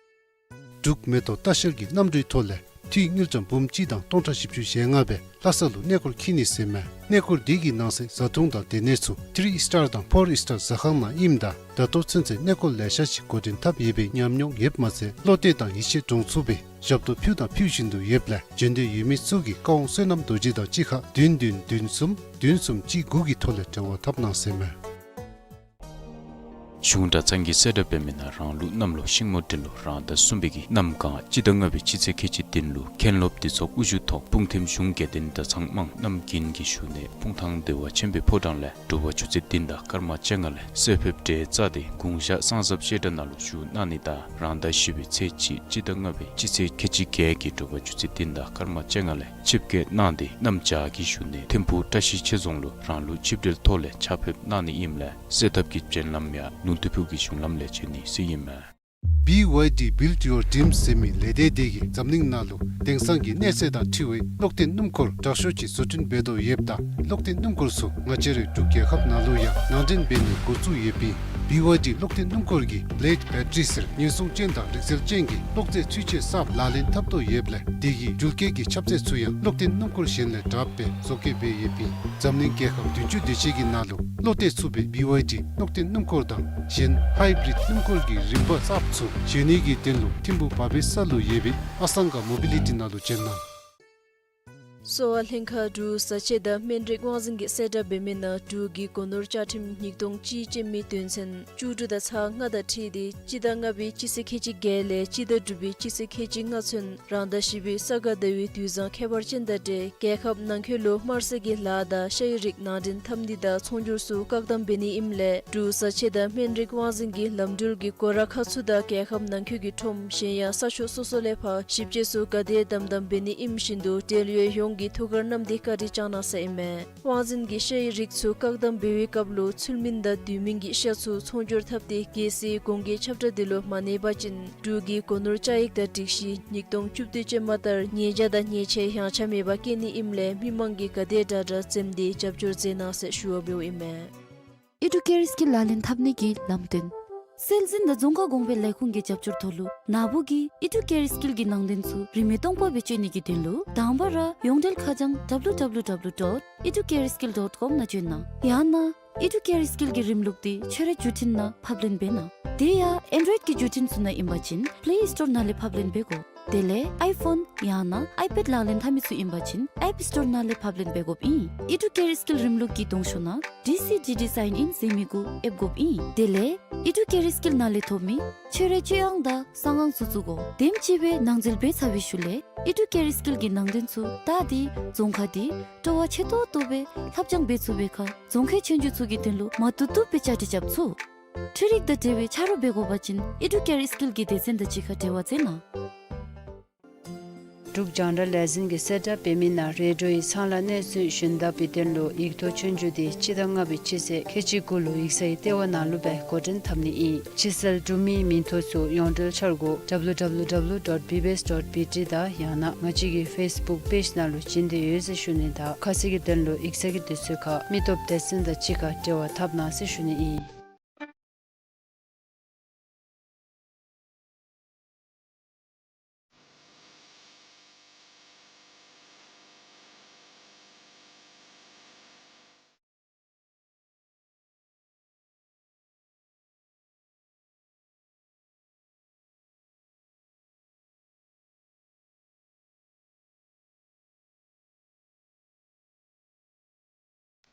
འབྲུག་མེ་ཏོག་ལྟ་བཤལ་གྱི་གནམ་གྲུའི་ཐོག་ལས་འཐུས་དངུལ་ཀྲམ་འབུམ་གཅིག་དང་སྟོང་ཕྲག་བཞི་བཅུ་ཞེ་ལྔ་སྦེ་ལྷ་ས་ལུ་གནས་སྐོར་འཁྱིད་ནི་ཟེར་མས། གནས་སྐོར་འདི་གི་ནང་གསེས་བཟའ་འཐུང་དང་སྡོད་གནས་ཚུ་ཐིརི་ཨིསི་ཊར་དང་ཕོར་ཨིསི་ཊར་ཟ་ཁང་ནང་ཨིནམ་ད་ད་ལྟོ་ཚུན་ཚོད་གནས་སྐོར་ལེ་ཤ་ཅིག་འགོ་འདྲེན་འཐབ་ཡོད་པའི་ཉམས་མྱོང་ཡོདཔ་མ་ཚད་བློ་གཏད་དང་ཡིད་ཆེས་འདྲོངས་ཚུགས་པའི་ཞབས་ཏོག་ཕུལ་དང་ཕུལ་བཞིན་དུ་ཡོདཔ་ལས་འབྱོན་འདོད་ཡོད་མི་ཚུ་གིས་བཀའ་དབང་བསོད་ནམས་རྡོ་རྗེ་དང་གཅིག་ཁར་བདུན་བདུན་བདུན་གསུམ་བདུན་གསུམ་གཅིག་དགུ་གི་ཐོག་ལས་འབྲེལ་བ་འཐབ་གནང་ཟེར་མས། གཞུང་གྲྭ་ཚང་གིས་གསལ་བསྒྲགས་འབད་མི་ནང་རང་ལུགས་གནམ་ལོ་ཤིང་མོ་འབྲུག་ལོ་རང་ཟླ་གསུམ་པའི་གི་གནམ་གང་སྤྱི་ཟླ་ལྔ་པའི་སྤྱི་ཚེས་ཁལ་གཅིག་བདུན་ལུ་མཁན་སློབ་འདུས་ཚོགས་དབུ་བཞུགས་ཐོག་སྤུངས་ཐིམ་གཞུང་དགེ་ལྡན་གྲྭ་ཚང་དམངས་རྣམས་ཀུན་གྱི་བཞུགས་གནས་སྤུངས་ཐང་བདེ་བ་ཆེན་པོའི་ཕོ་བྲང་ལས་དྲོ་པ་ཆུ་ཚོད་བདུན་དང་སྐར་མ་བཅོ་ལྔ་ལས་གསོལ་ཕེབས་གྲལ་བཙུགས་ཏེ་དགུང་ཞག་གསང་གསབ་བཤད་གྲྭ་ནང་ལུ་ཞུགས་གནང་ནི་དང་རང་ཟླ་བཞི་པའི་ཚེས་གཅིག་སྤྱི་ཟླ་ལྔ་པའི་སྤྱི་ཚེས་ཁལ་གཅིག་བརྒྱད་ཀྱི་དྲོ་པ་ཆུ་ཚོད་བདུན་དང་སྐར་མ་བཅོ་ལྔ་ལས་ཆིབས་བསྐྱོད་གནང་སྟེ་གནམ་བྱཱར་གྱི་བཞུགས་གནས་ཐིམ་ཕུག་བཀྲ་ཤིས་ཆོས་རྫོང་ལུ་རང་ལུགས་ཆིབས་གྲལ་ཐོག་ལས་ཕྱག་ཕེབས་གནང་ནི་ཨིནམ་ལས་གསོལ་ཐབ་ཀྱི་སྤྱན་ལམ་ཡང་ལུང་སྟོད་ཕུག་གི་གཞུང་ལམ་ལས་བྱོན་ནི་ཟེར་ཨིན་མས། བི་ཝའི་ཌི་Build Your Dreams ཟེར་མི་ལས་སྡེ་དེ་གིས་འཛམ་གླིང་ནང་ལུ་དེང་སང་གི་གནས་ཚད་དང་འཁྲིལ་བའི་གློག་སྟེང་སྣུམ་འཁོར་དྲག་ཤོས་ཅིག་བཟོ་སྐྲུན་འབད་དོ་ཡོདཔ་ད་གློག་སྟེང་སྣུམ་འཁོར་ཚུ་ང་བཅས་རའི་འབྲུག་རྒྱལ་ཁབ་ནང་ལུ་ཡང་ནང་འདྲེན་འབད་ནི་འགོ་བཙུགས་ཡོདཔ་ཨིན། བི་ཝའི་ཌི་གློག་སྟེང་སྣུམ་འཁོར་གྱིས་Blade Battery ཟེར་ཉེན་སྲུང་ཅན་དང་རིག་རྩལ་ཅན་གྱི་གློག་རྫས་ཚུན་ཆད་གསརཔ་ལག་ལེན་འཐབ་དོ་ཡོདཔ་ལས་དེ་གིས་འགྲུལ་སྐྱེལ་གྱི་ཁྱབ་ཚད་ཚུ་ཡང་གློག་སྟེང་སྣུམ་འཁོར་གཞན་ལས་དྲགཔ་སྦེ་བཟོ་བཀོད་འབད་ཡོདཔ་ཨིན། འཛམ་གླིང་རྒྱལ་ཁབ་བདུན་ཅུ་དེ་ཅིག་གི་ནང་ལུ་བློ་གཏད་ཚུགས་པའི་བི་ཝའི་ཌི་གློག་སྟེང་སྣུམ་འཁོར་དང་གཞན་Hybrid སྣུམ་འཁོར་གྱི་རིམ་པ་གསརཔ་ཚུ་བཞེས་ནི་གི་དོན་ལུ་ཐིམ་ཕུག་བ་བེ་ས་ལུ་ཡོད་པའི་ཨ་སང་ག་མོ་བི་ལི་ཊི་ནང་ལུ་བྱོན་གནང་། གསོ་བ་ལྷན་ཁག་འབྲུག་བཟའ་ཆས་དང་སྨན་རིགས་དབང་འཛིན་གྱིས་གསལ་བསྒྲགས་འབད་མི་ནང་འབྲུག་གི་སྒོ་ནོར་བཅའ་ཁྲིམས་ཉིས་སྟོང་གཅིག་ཅན་མའི་དོན་ཚན་བཅུ་དྲུག་དང་ཚག་ལྔ་དང་འཁྲིལ་ཏེ་སྤྱི་ཟླ་ལྔ་པའི་སྤྱི་ཚེས་ཁལ་གཅིག་བརྒྱད་ལས་སྤྱི་ཟླ་དྲུག་པའི་སྤྱི་ཚེས་ཁལ་གཅིག་ལྔ་ཚུན་རང་ཟླ་བཞི་པའི་ས་ག་ཟླ་བའི་དུས་བཟང་ཁྱད་པར་ཅན་དང་འབྲེལ་རྒྱལ་ཁབ་ནང་འཁོད་ལུ་དམར་ཟས་ཀྱི་ལཱ་དང་ཤ་ཡི་རིགས་ནང་འདྲེན་འཐབ་ནི་དང་ཚོང་སྒྱུར་ཚུ་བཀག་དམ་འབད་ནི་ཨིནམ་ལས་འབྲུག་བཟའ་ཆས་དང་སྨན་རིགས་དབང་འཛིན་གྱིས་ལམ་འགྲུལ་གྱི་སྒོ་ར་ཁག་ཚུ་དང་རྒྱལ་ཁབ་ནང་འཁོད་ཀྱི་ཁྲོམ་གཞན་ཡང་ས་ཕྱོགས་སོ་སོ་ལས་ཕར་ཞིབ་དཔྱད་ཚུ་ག་དེ་དམ་དམ་འབད་ནི་ཨིནམ་བཞིན་དུ་འབྲེལ་ཡོད་ཡོངས་ཀྱིས་ཐུགས་ཁར་བསྣམས་ཏེ་བཀའ་དྲིན་བསྐྱང་གནང་ཟེར་ཨིན་མས། དབང་འཛིན་གྱིས་ཤའི་རིགས་ཚུ་བཀག་དམ་འབད་བའི་སྐབས་ལུ་ཚུལ་མིན་དང་དུས་མིན་གྱི་ཤ་ཚུ་ཚོང་སྒྱུར་འཐབ་སྟེ་རྒྱལ་སྲིད་གོང་འགལ་ཁྱབ་བསྒྲགས་དེ་ལུ་མ་གནས་པ་ཅིན་འབྲུག་གི་སྒོ་ནོར་བཅའ་ཡིག་དང་སྒྲིག་གཞི་ཉིས་སྟོང་བཅུ་བདུན་ཅན་མ་ལྟར་ཉེས་བྱ་དང་ཉེས་ཆད་ཡང་ཆ་མེད་པར་བཀལ་ནི་ཨིནམ་ལས་མི་མང་གིས་ག་དེ་དྲག་དྲག་འཛེམ་སྟེ་རྒྱབ་སྐྱོར་མཛད་གནང་ཟེར་ཞུ་བ་འབདཝ་ཨིན་མས། ཨེ་ཌུ་ཀེར་སི་ཀིལ་ལག་ལེན་འཐབ་ནི་གི་ལམ་སྟོན། སྲོལ་འཛིན་དང་རྫོང་ཁ་གོང་འཕེལ་ལས་ཁུངས་ཀྱི་རྒྱབ་སྐྱོར་ཐོག་ལུ་ནཱ་བུ་གིས་ཨེ་ཌུ་ཀེར་སི་ཀིལ་གྱི་ནང་དོན་ཚུ་རིན་མེད་སྟོང་པ་སྦེ་སྤྱོད་ནི་གི་དོན་ལུ་དང་པ་ར་ཡོངས་འབྲེལ་ཁ་བྱང་W W W dot educareskill dot com ནང་བྱོན་གནང་། ཡང་ན་ཨེ་ཌུ་ཀེར་སི་ཀིལ་གྱི་རིམ་ལུགས་འདི་ཁྱོད་རའི་བརྒྱུད་འཕྲིན་ནང་ཕབ་ལེན་འབད་གནང་། དེ་ཡང་ཨེན་ཌོའིཌ་ཀྱི་བརྒྱུད་འཕྲིན་ཚུ་ནང་ཨིན་པ་ཅིན་པླེ་སི་ཊོར་ནང་ལས་ཕབ་ལེན་འབད་དགོ། དེ་ལས་ཨའི་ཕོན་ཡང་ན་ཨའི་པེཌ་ལག་ལེན་འཐབ་མི་ཚུ་ཨིན་པ་ཅིན་ཨེཔ་སི་ཊོར་ནང་ལས་ཕབ་ལེན་འབད་དགོཔ་ཨིན། ཨི་ཌུ་ཀེར་སི་ཀིལ་རིམ་ལུགས་ཀྱི་གདོང་ཤོག་ནང་ཌི་སི་ཌི་ཌི་སའིན་ཨིན་ཟེར་མི་གུ་ཨེབ་དགོཔ་ཨིན། དེ་ལས་ཨི་ཌུ་ཀེར་སི་ཀིལ་ནང་ལས་ཐོབ་མི་ཁྱོད་རའི་སྤྱོད་དབང་དང་གསང་ཨང་ཚུ་བཙུགས་དགོ། དེམ་ཅིག་སྦེ་ནང་འཛུལ་འབད་ཚར་བའི་ཤུལ་ལས་ཨི་ཌུ་ཀེར་སི་ཀིལ་གྱི་ནང་དོན་ཚུ་བལྟ་སྟེ་རྫོང་ཁག་འདི་སྤྲོ་བ་ཆེ་ཏོག་ཏོ་སྦེ་ལྷབ་སྦྱང་འབད་ཚུགས་པའི་ཁར་རྫོང་ཁའི་ཆོས་རྒྱུགས་ཚུ་གི་དོན་ལུ་མ་བཏུབ་བཏུབ་སྦེ་བཅའ་སྒྲིག་རྐྱབ་ཚུགས། འཕྲུལ་རིག་དང་འབྲེལ་བའི་ཆ་རོགས་འབད་དགོ་པ་ཅིན་ཨི་ཌུ་ཀེར་སི་ཀིལ་གྱི་སྡེ་ཚན་དང་གཅིག་ཁར་འབྲེལ་བ་མཛད་གནང་། འབྲུག་རྒྱང་བསྒྲགས་ལས་འཛིན་གྱིས་གསལ་བསྒྲགས་འབད་མི་ནང་རེ་ཌི་ཡོའི་ཚང་ལ་གནས་ཚུལ་གཞན་དག་པའི་དོན་ལུ་ཡིག་ཐོག་ཆོས་རྒྱུགས་འདི་སྤྱི་ཟླ་ལྔ་པའི་སྤྱི་ཚེས་ཁལ་གཅིག་དགུ་ལུ་ཡིག་ཚང་གི་ལྟེ་བ་ནང་ལུ་སྦེ་འགོ་འདྲེན་འཐབ་ནི་ཨིན། ཕྱི་སེལ་འབྲུག་མིའི་མིང་ཐོ་ཚུ་ཡོངས་འབྲེལ་འཆར་སྒོ་W W W dot B B S dot B T དང་ཡང་ན་ང་བཅས་ཀྱི་ཕེསི་བུཀ་པེཇ་ནང་ལུ་བྱིན་ཏེ་ཡོད་ཟེར་ཞུ་ནི་དང་ཁ་གསལ་གྱི་དོན་ལུ་ཡིག་ཚང་གི་དུས་ཚོད་ཁར་མི་སྟོབས་སྡེ་ཚན་དང་གཅིག་ཁར་འབྲེལ་བ་འཐབ་གནང་ཟེར་ཞུ་ནི་ཨིན།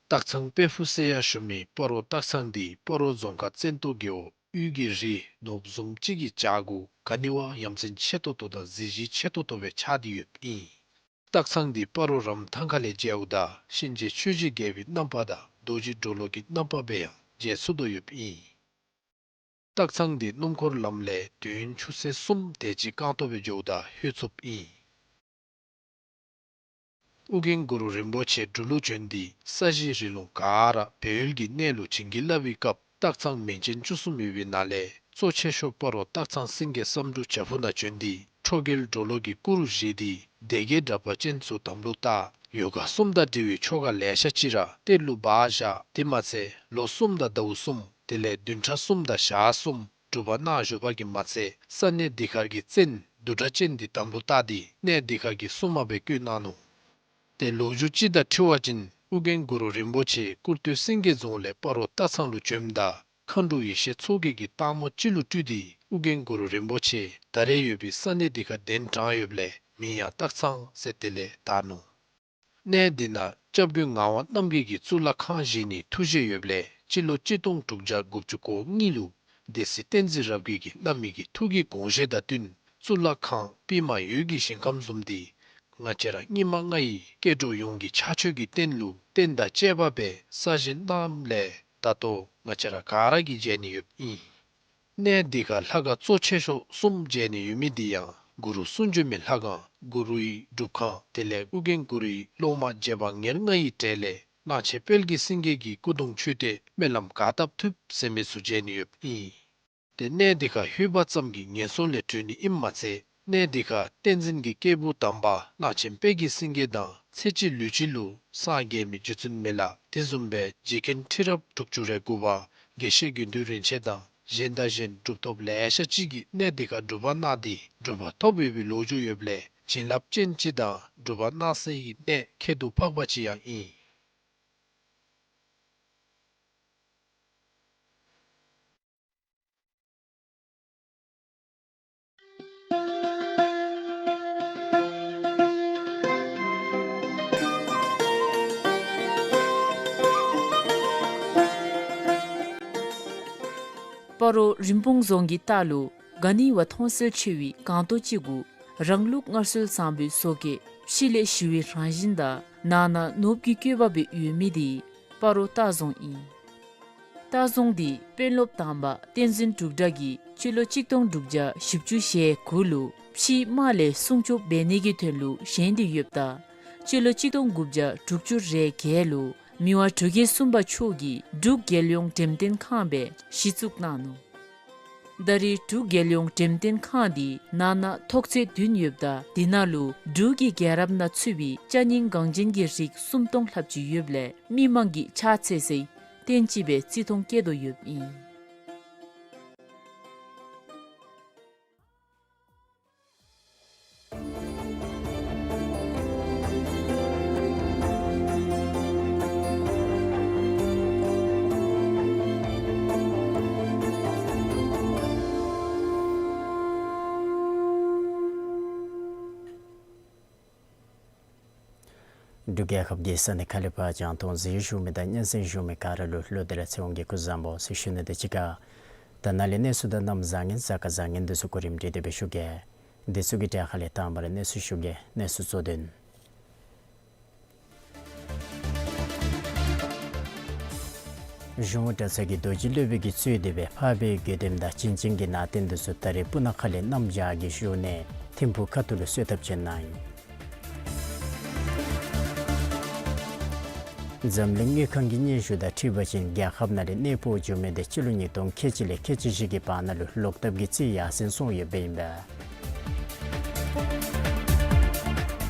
སྟག་ཚང་དཔལ་ཕུག་ཟེར་ཡང་ཞུ་མི་སྤ་རོ་སྟག་ཚང་འདི་སྤ་རོ་རྫོང་ཁག་བཙན་ཏོ་རྒེད་འོག་དབུས་ཀྱི་རི་ནོར་བུ་བཟུམ་ཅིག་གི་བྱག་གུ་ག་ནི་བ་ཡ་མཚན་ཆེ་ཏོག་ཏོ་དང་གཟི་བརྗིད་ཆེ་ཏོག་ཏོ་སྦེ་ཆགས་ཏེ་ཡོདཔ་ཨིན། སྟག་ཚང་འདི་སྤ་རོ་རམ་ཐང་ཁ་ལས་མཇལཝ་ད་གཤིན་རྗེ་ཆོས་ཀྱི་རྒྱལ་པོའི་རྣམ་པ་དང་རྡོ་རྗེ་གྲོ་ལོད་ཀྱི་རྣམ་པ་སྦེ་ཡང་མཇལ་ཚུགས་དོ་ཡོདཔ་ཨིན། སྟག་ཚང་འདི་སྣུམ་འཁོར་ལམ་ལས་དུས་ཡུན་ཆུ་ཚོད་གསུམ་དེ་ཅིག་རྐང་ཐང་སྦེ་འགྱོཝ་ད་ལྷོད་ཚུགསཔ་ཨིན། ཨོ་རྒྱན་གུ་རུ་རིན་པོ་ཆེ་འབྲུག་ལུ་བྱོན་ཏེ་ས་གཞི་རི་ལུང་ག་ར་སྦས་ཡུལ་གྱི་གནས་ལུ་བྱིན་གྱིས་བརླབས་པའི་སྐབས་སྟག་ཚང་མིང་ཅན་བཅུ་གསུམ་ཡོད་པའི་ནང་ལས་གཙོ་ཆེ་ཤོས་སྤ་རོ་སྟག་ཚང་སེང་གེ་བསམ་འགྲུབ་བྱག་ཕུག་ནང་བྱོན་ཏེ་ཁྲོ་རྒྱལ་གྲོ་ལོད་ཀྱི་སྐུ་རུ་བཞེངས་ཏེ་སྡེ་བརྒྱད་དྲེགས་པ་ཅན་ཚུ་དམ་ལུ་བཏགས། ཡོ་ག་གསུམ་དང་འབྲེལ་བའི་ཆོ་ག་ལེ་ཤ་ཅིག་ར་གཏེར་ལུ་སྦ་བཞག། དེ་མ་ཚད་ལོ་གསུམ་དང་ཟླཝ་གསུམ་དེ་ལས་བདུན་ཕྲག་གསུམ་དང་ཞག་གསུམ་སྒྲུབ་པ་གནང་བཞུགས་པ་གིས་མ་ཚད་ས་གནས་འདི་ཁར་གྱི་བཙན་བདུད་དྲེགས་ཅན་འདི་དམ་ལུ་བཏགས་ཏེ་གནས་འདི་ཁར་གྱི་སྲུང་མ་སྦེ་བསྐོས་གནང་ནུག། ཏེ་ལོ་རྒྱུས་ཅིག་དང་འཁྲིལ་བ་ཅིན་ཨོ་རྒྱན་གུ་རུ་རིན་པོ་ཆེ་སྐུར་སྟོད་སེང་གེ་རྫོང་ལས་སྤ་རོ་སྟག་ཚང་ལུ་བྱོནམ་ད་མཁའ་འགྲོ་ཡེ་ཤེས་མཚོ་རྒྱལ་གྱིས་སྟག་མོ་ཅིག་ལུ་སྤྲུལ་ཏེ་ཨོ་རྒྱན་གུ་རུ་རིན་པོ་ཆེ་ད་རེས་ཡོད་པའི་ས་གནས་འདི་ཁར་གདན་དྲངས་ཡོདཔ་ལས་མིང་ཡང་སྟག་ཚང་ཟེར་དེ་ལས་བཏགས་ནུག། གནས་འདི་ནང་སྐྱབས་མགོན་ངག་དབང་རྣམ་རྒྱལ་གྱིས་གཙུག་ལག་ཁང་བཞེངས་ནིའི་ཐུགས་བཞེད་ཡོདཔ་ལས་སྤྱི་ལོ་གཅིག་སྟོང་དྲུག་བརྒྱ་དགུ་བཅུ་གོ་གཉིས་ལུ་སྡེ་སྲིད་བསྟན་འཛིན་རབ་རྒྱས་ཀྱིས་གནང་མི་གི་ཐུགས་ཀྱི་དགོངས་བཞེད་དང་བསྟུན་གཙུག་ལག་ཁང་པདྨ་འོད་ཀྱི་ཞིང་ཁམས་བཟུམ་འདི་ང་བཅས་ར་སྙིགས་མ་ལྔ་ཡི་སྐྱེ་འགྲོ་ཡོངས་ཀྱི་ཕྱག་མཆོད་ཀྱི་རྟེན་ལུ་རྟེན་དང་བཅས་པ་སྦེ་གསར་བཞེངས་གནངམ་ལས་ད་ལྟོ་ང་བཅས་ར་ག་ར་གིས་མཇལ་ནི་ཡོདཔ་ཨིན། གནས་འདི་ཁར་ལྷ་ཁང་གཙོ་ཆེ་ཤོས་གསུམ་མཇལ་ནི་ཡོད་མི་འདི་ཡང་གུ་རུ་གསུང་བྱོན་མའི་ལྷ་ཁང་གུ་རུའི་སྒྲུབ་ཁང་དེ་ལས་ཨོ་རྒྱན་གུ་རུའི་སློབ་མ་རྗེ་འབངས་ཉེར་ལྔ་ཡི་གྲས་ལས་གླང་ཆེན་དཔལ་གྱི་སེང་གེ་གི་སྐུ་གདུང་མཆོད་རྟེན་སྨོན་ལམ་ག་བཏབ་ཐུབ་ཟེར་མི་ཚུ་མཇལ་ནི་ཡོདཔ་ཨིན། ཏེ་གནས་འདི་ཁར་ལྷོད་པ་ཙམ་གྱིས་ངན་སོང་ལས་གྲོལ་ནི་ཨིནམ་མ་ཚད་གནས་འདི་ཁར་བསྟན་འཛིན་གྱི་སྐྱེས་བུ་དམ་པ་གླང་ཆེན་དཔལ་གྱི་སེང་གེ་དང་ཚེ་གཅིག་ལུས་གཅིག་ལུ་སངས་རྒྱས་མི་རྗེ་བཙུན་མི་ལ་དེ་བཟུམ་སྦེ་རྗེ་མཁན་ཁྲི་རབས་དྲུག་ཅུ་རེ་དགུ་པ་དགེ་བཤེས་དགེ་འདུན་རིན་ཆེན་དང་གཞན་དང་གཞན་གྲུབ་ཐོབ་ལེ་ཤ་ཅིག་གིས་གནས་འདི་ཁར་སྒྲུབ་པ་གནང་སྟེ་གྲུབ་པ་ཐོབ་ཡོད་པའི་ལོ་རྒྱུས་ཡོདཔ་ལས་བྱིན་རླབས་ཅན་ཅིག་དང་སྒྲུབ་པ་གནང་སའི་གནས་ཁྱད་དུ་འཕགས་པ་ཅིག་ཡང་ཨིན། སྤ་རོ་རིན་སྤུངས་རྫོང་གི་ལྟག་ལུ་ག་ནི་བ་མཐོང་གསལ་ཆེ་བའི་སྒང་ཏོག་ཅིག་གུ་རང་ལུགས་སྔར་སྲོལ་བཟང་པོའི་བཟོ་བཀོད་ཕྱི་ལས་ཞི་བའི་རང་བཞིན་དང་ནང་ན་ནོར་བུ་གི་བཀོད་པ་སྦེ་ཡོད་མི་འདི་སྤ་རོ་སྟག་རྫོང་ཨིན། སྟག་རྫོང་འདི་དཔོན་སློབ་དམ་པ་བསྟན་འཛིན་འབྲུག་གྲགས་ཀྱིས་སྤྱི་ལོ་གཅིག་སྟོང་དྲུག་བརྒྱ་བཞི་བཅུ་ཞེ་དགུ་ལུ་ཕྱིའི་དམག་ལས་སྲུང་སྐྱོབ་འབད་ནི་གི་དོན་ལུ་བཞེངས་ཏེ་ཡོདཔ་ད་སྤྱི་ལོ་གཅིག་སྟོང་དགུ་བརྒྱ་དྲུག་ཅུ་རེ་བརྒྱད་ལུ་མི་དབང་འབྲུག་རྒྱལ་གསུམ་པ་མཆོག་གིས་འབྲུག་རྒྱལ་ཡོངས་འགྲེམས་སྟོན་ཁང་སྦེ་གཞི་བཙུགས་གནང་ནུག། ད་རེས་འབྲུག་རྒྱལ་ཡོངས་འགྲེམས་སྟོན་ཁང་འདི་ནང་ན་ཐོག་ཚད་བདུན་ཡོདཔ་ད་འདི་ནང་ལུ་འབྲུག་གི་རྒྱལ་རབས་ནང་ཚུད་པའི་ཅ་རྙིང་འགངས་ཅན་གྱི་རིགས་སུམ་སྟོང་ལྷགཔ་ཅིག་ཡོདཔ་ལས་མི་མང་གིས་ཕྱག་འཚལ་སའི་རྟེན་ཅིག་སྦེ་བརྩི་མཐོང་བསྐྱེད་དོ་ཡོདཔ་ཨིན། འབྲུག་རྒྱལ་ཁབ་ཀྱི་ས་གནས་ཁག་ལས་ཕར་རྒྱང་མཐོང་གཟིགས་ཞུ་མི་དང་སྙན་གསན་ཞུ་མི་ག་ར་ལུ་ལོག་སྟེ་ར་ཚེ་དབང་གིས་སྐུ་གཟུགས་བཟང་པོ་ཟེར་ཞུ་ནི་དང་གཅིག་ཁར། ད་ནཱ་ལས་གནས་ཚུལ་དང་གནམ་བཟང་ངན་གཟའ་སྐར་བཟང་ངན་འདི་ཚུ་གོ་རིམ་སྒྲིག་སྟེ་སྦེ་ཞུ་གེ། འདི་ཚུ་གི་གྲས་ཁ་ལས་དང་པ་ར་གནས་ཚུལ་ཞུ་གེ། གནས་ཚུལ་གཙོ་དོན། གཞུང་གྲྭ་ཚང་གི་རྡོ་རྗེ་སློབ་དཔོན་གྱིས་གཙོས་ཏེ་སྦེ་འཕགས་པའི་དགེ་འདུནམ་དང་བྱིན་ཅན་གྱི་ནང་རྟེན་འདི་ཚུ་ད་རེས་སྤུ་ན་ཁ་ལས་གནམ་བྱཱར་གྱི་བཞུགས་གནས་ཐིམ་ཕུག་ཁ་ཐུག་ལུ་གསོལ་ཐབ་བྱོན་གནང་ཡི། འཛམ་གླིང་དངུལ་ཁང་གི་སྙན་ཞུ་དང་འཁྲིལ་བ་ཅིན་རྒྱལ་ཁབ་ནང་ལས་གནས་སྤོ་འགྱོ་མི་འདི་སྤྱི་ལོ་ཉིས་སྟོང་ཁལ་གཅིག་ལས་ཁལ་གཅིག་བཞི་གི་བར་ན་ལུ་ལོག་ཐབ་ཀྱི་རྩིས་ཡར་སེང་སོང་ཡོདཔ་ཨིན་པས།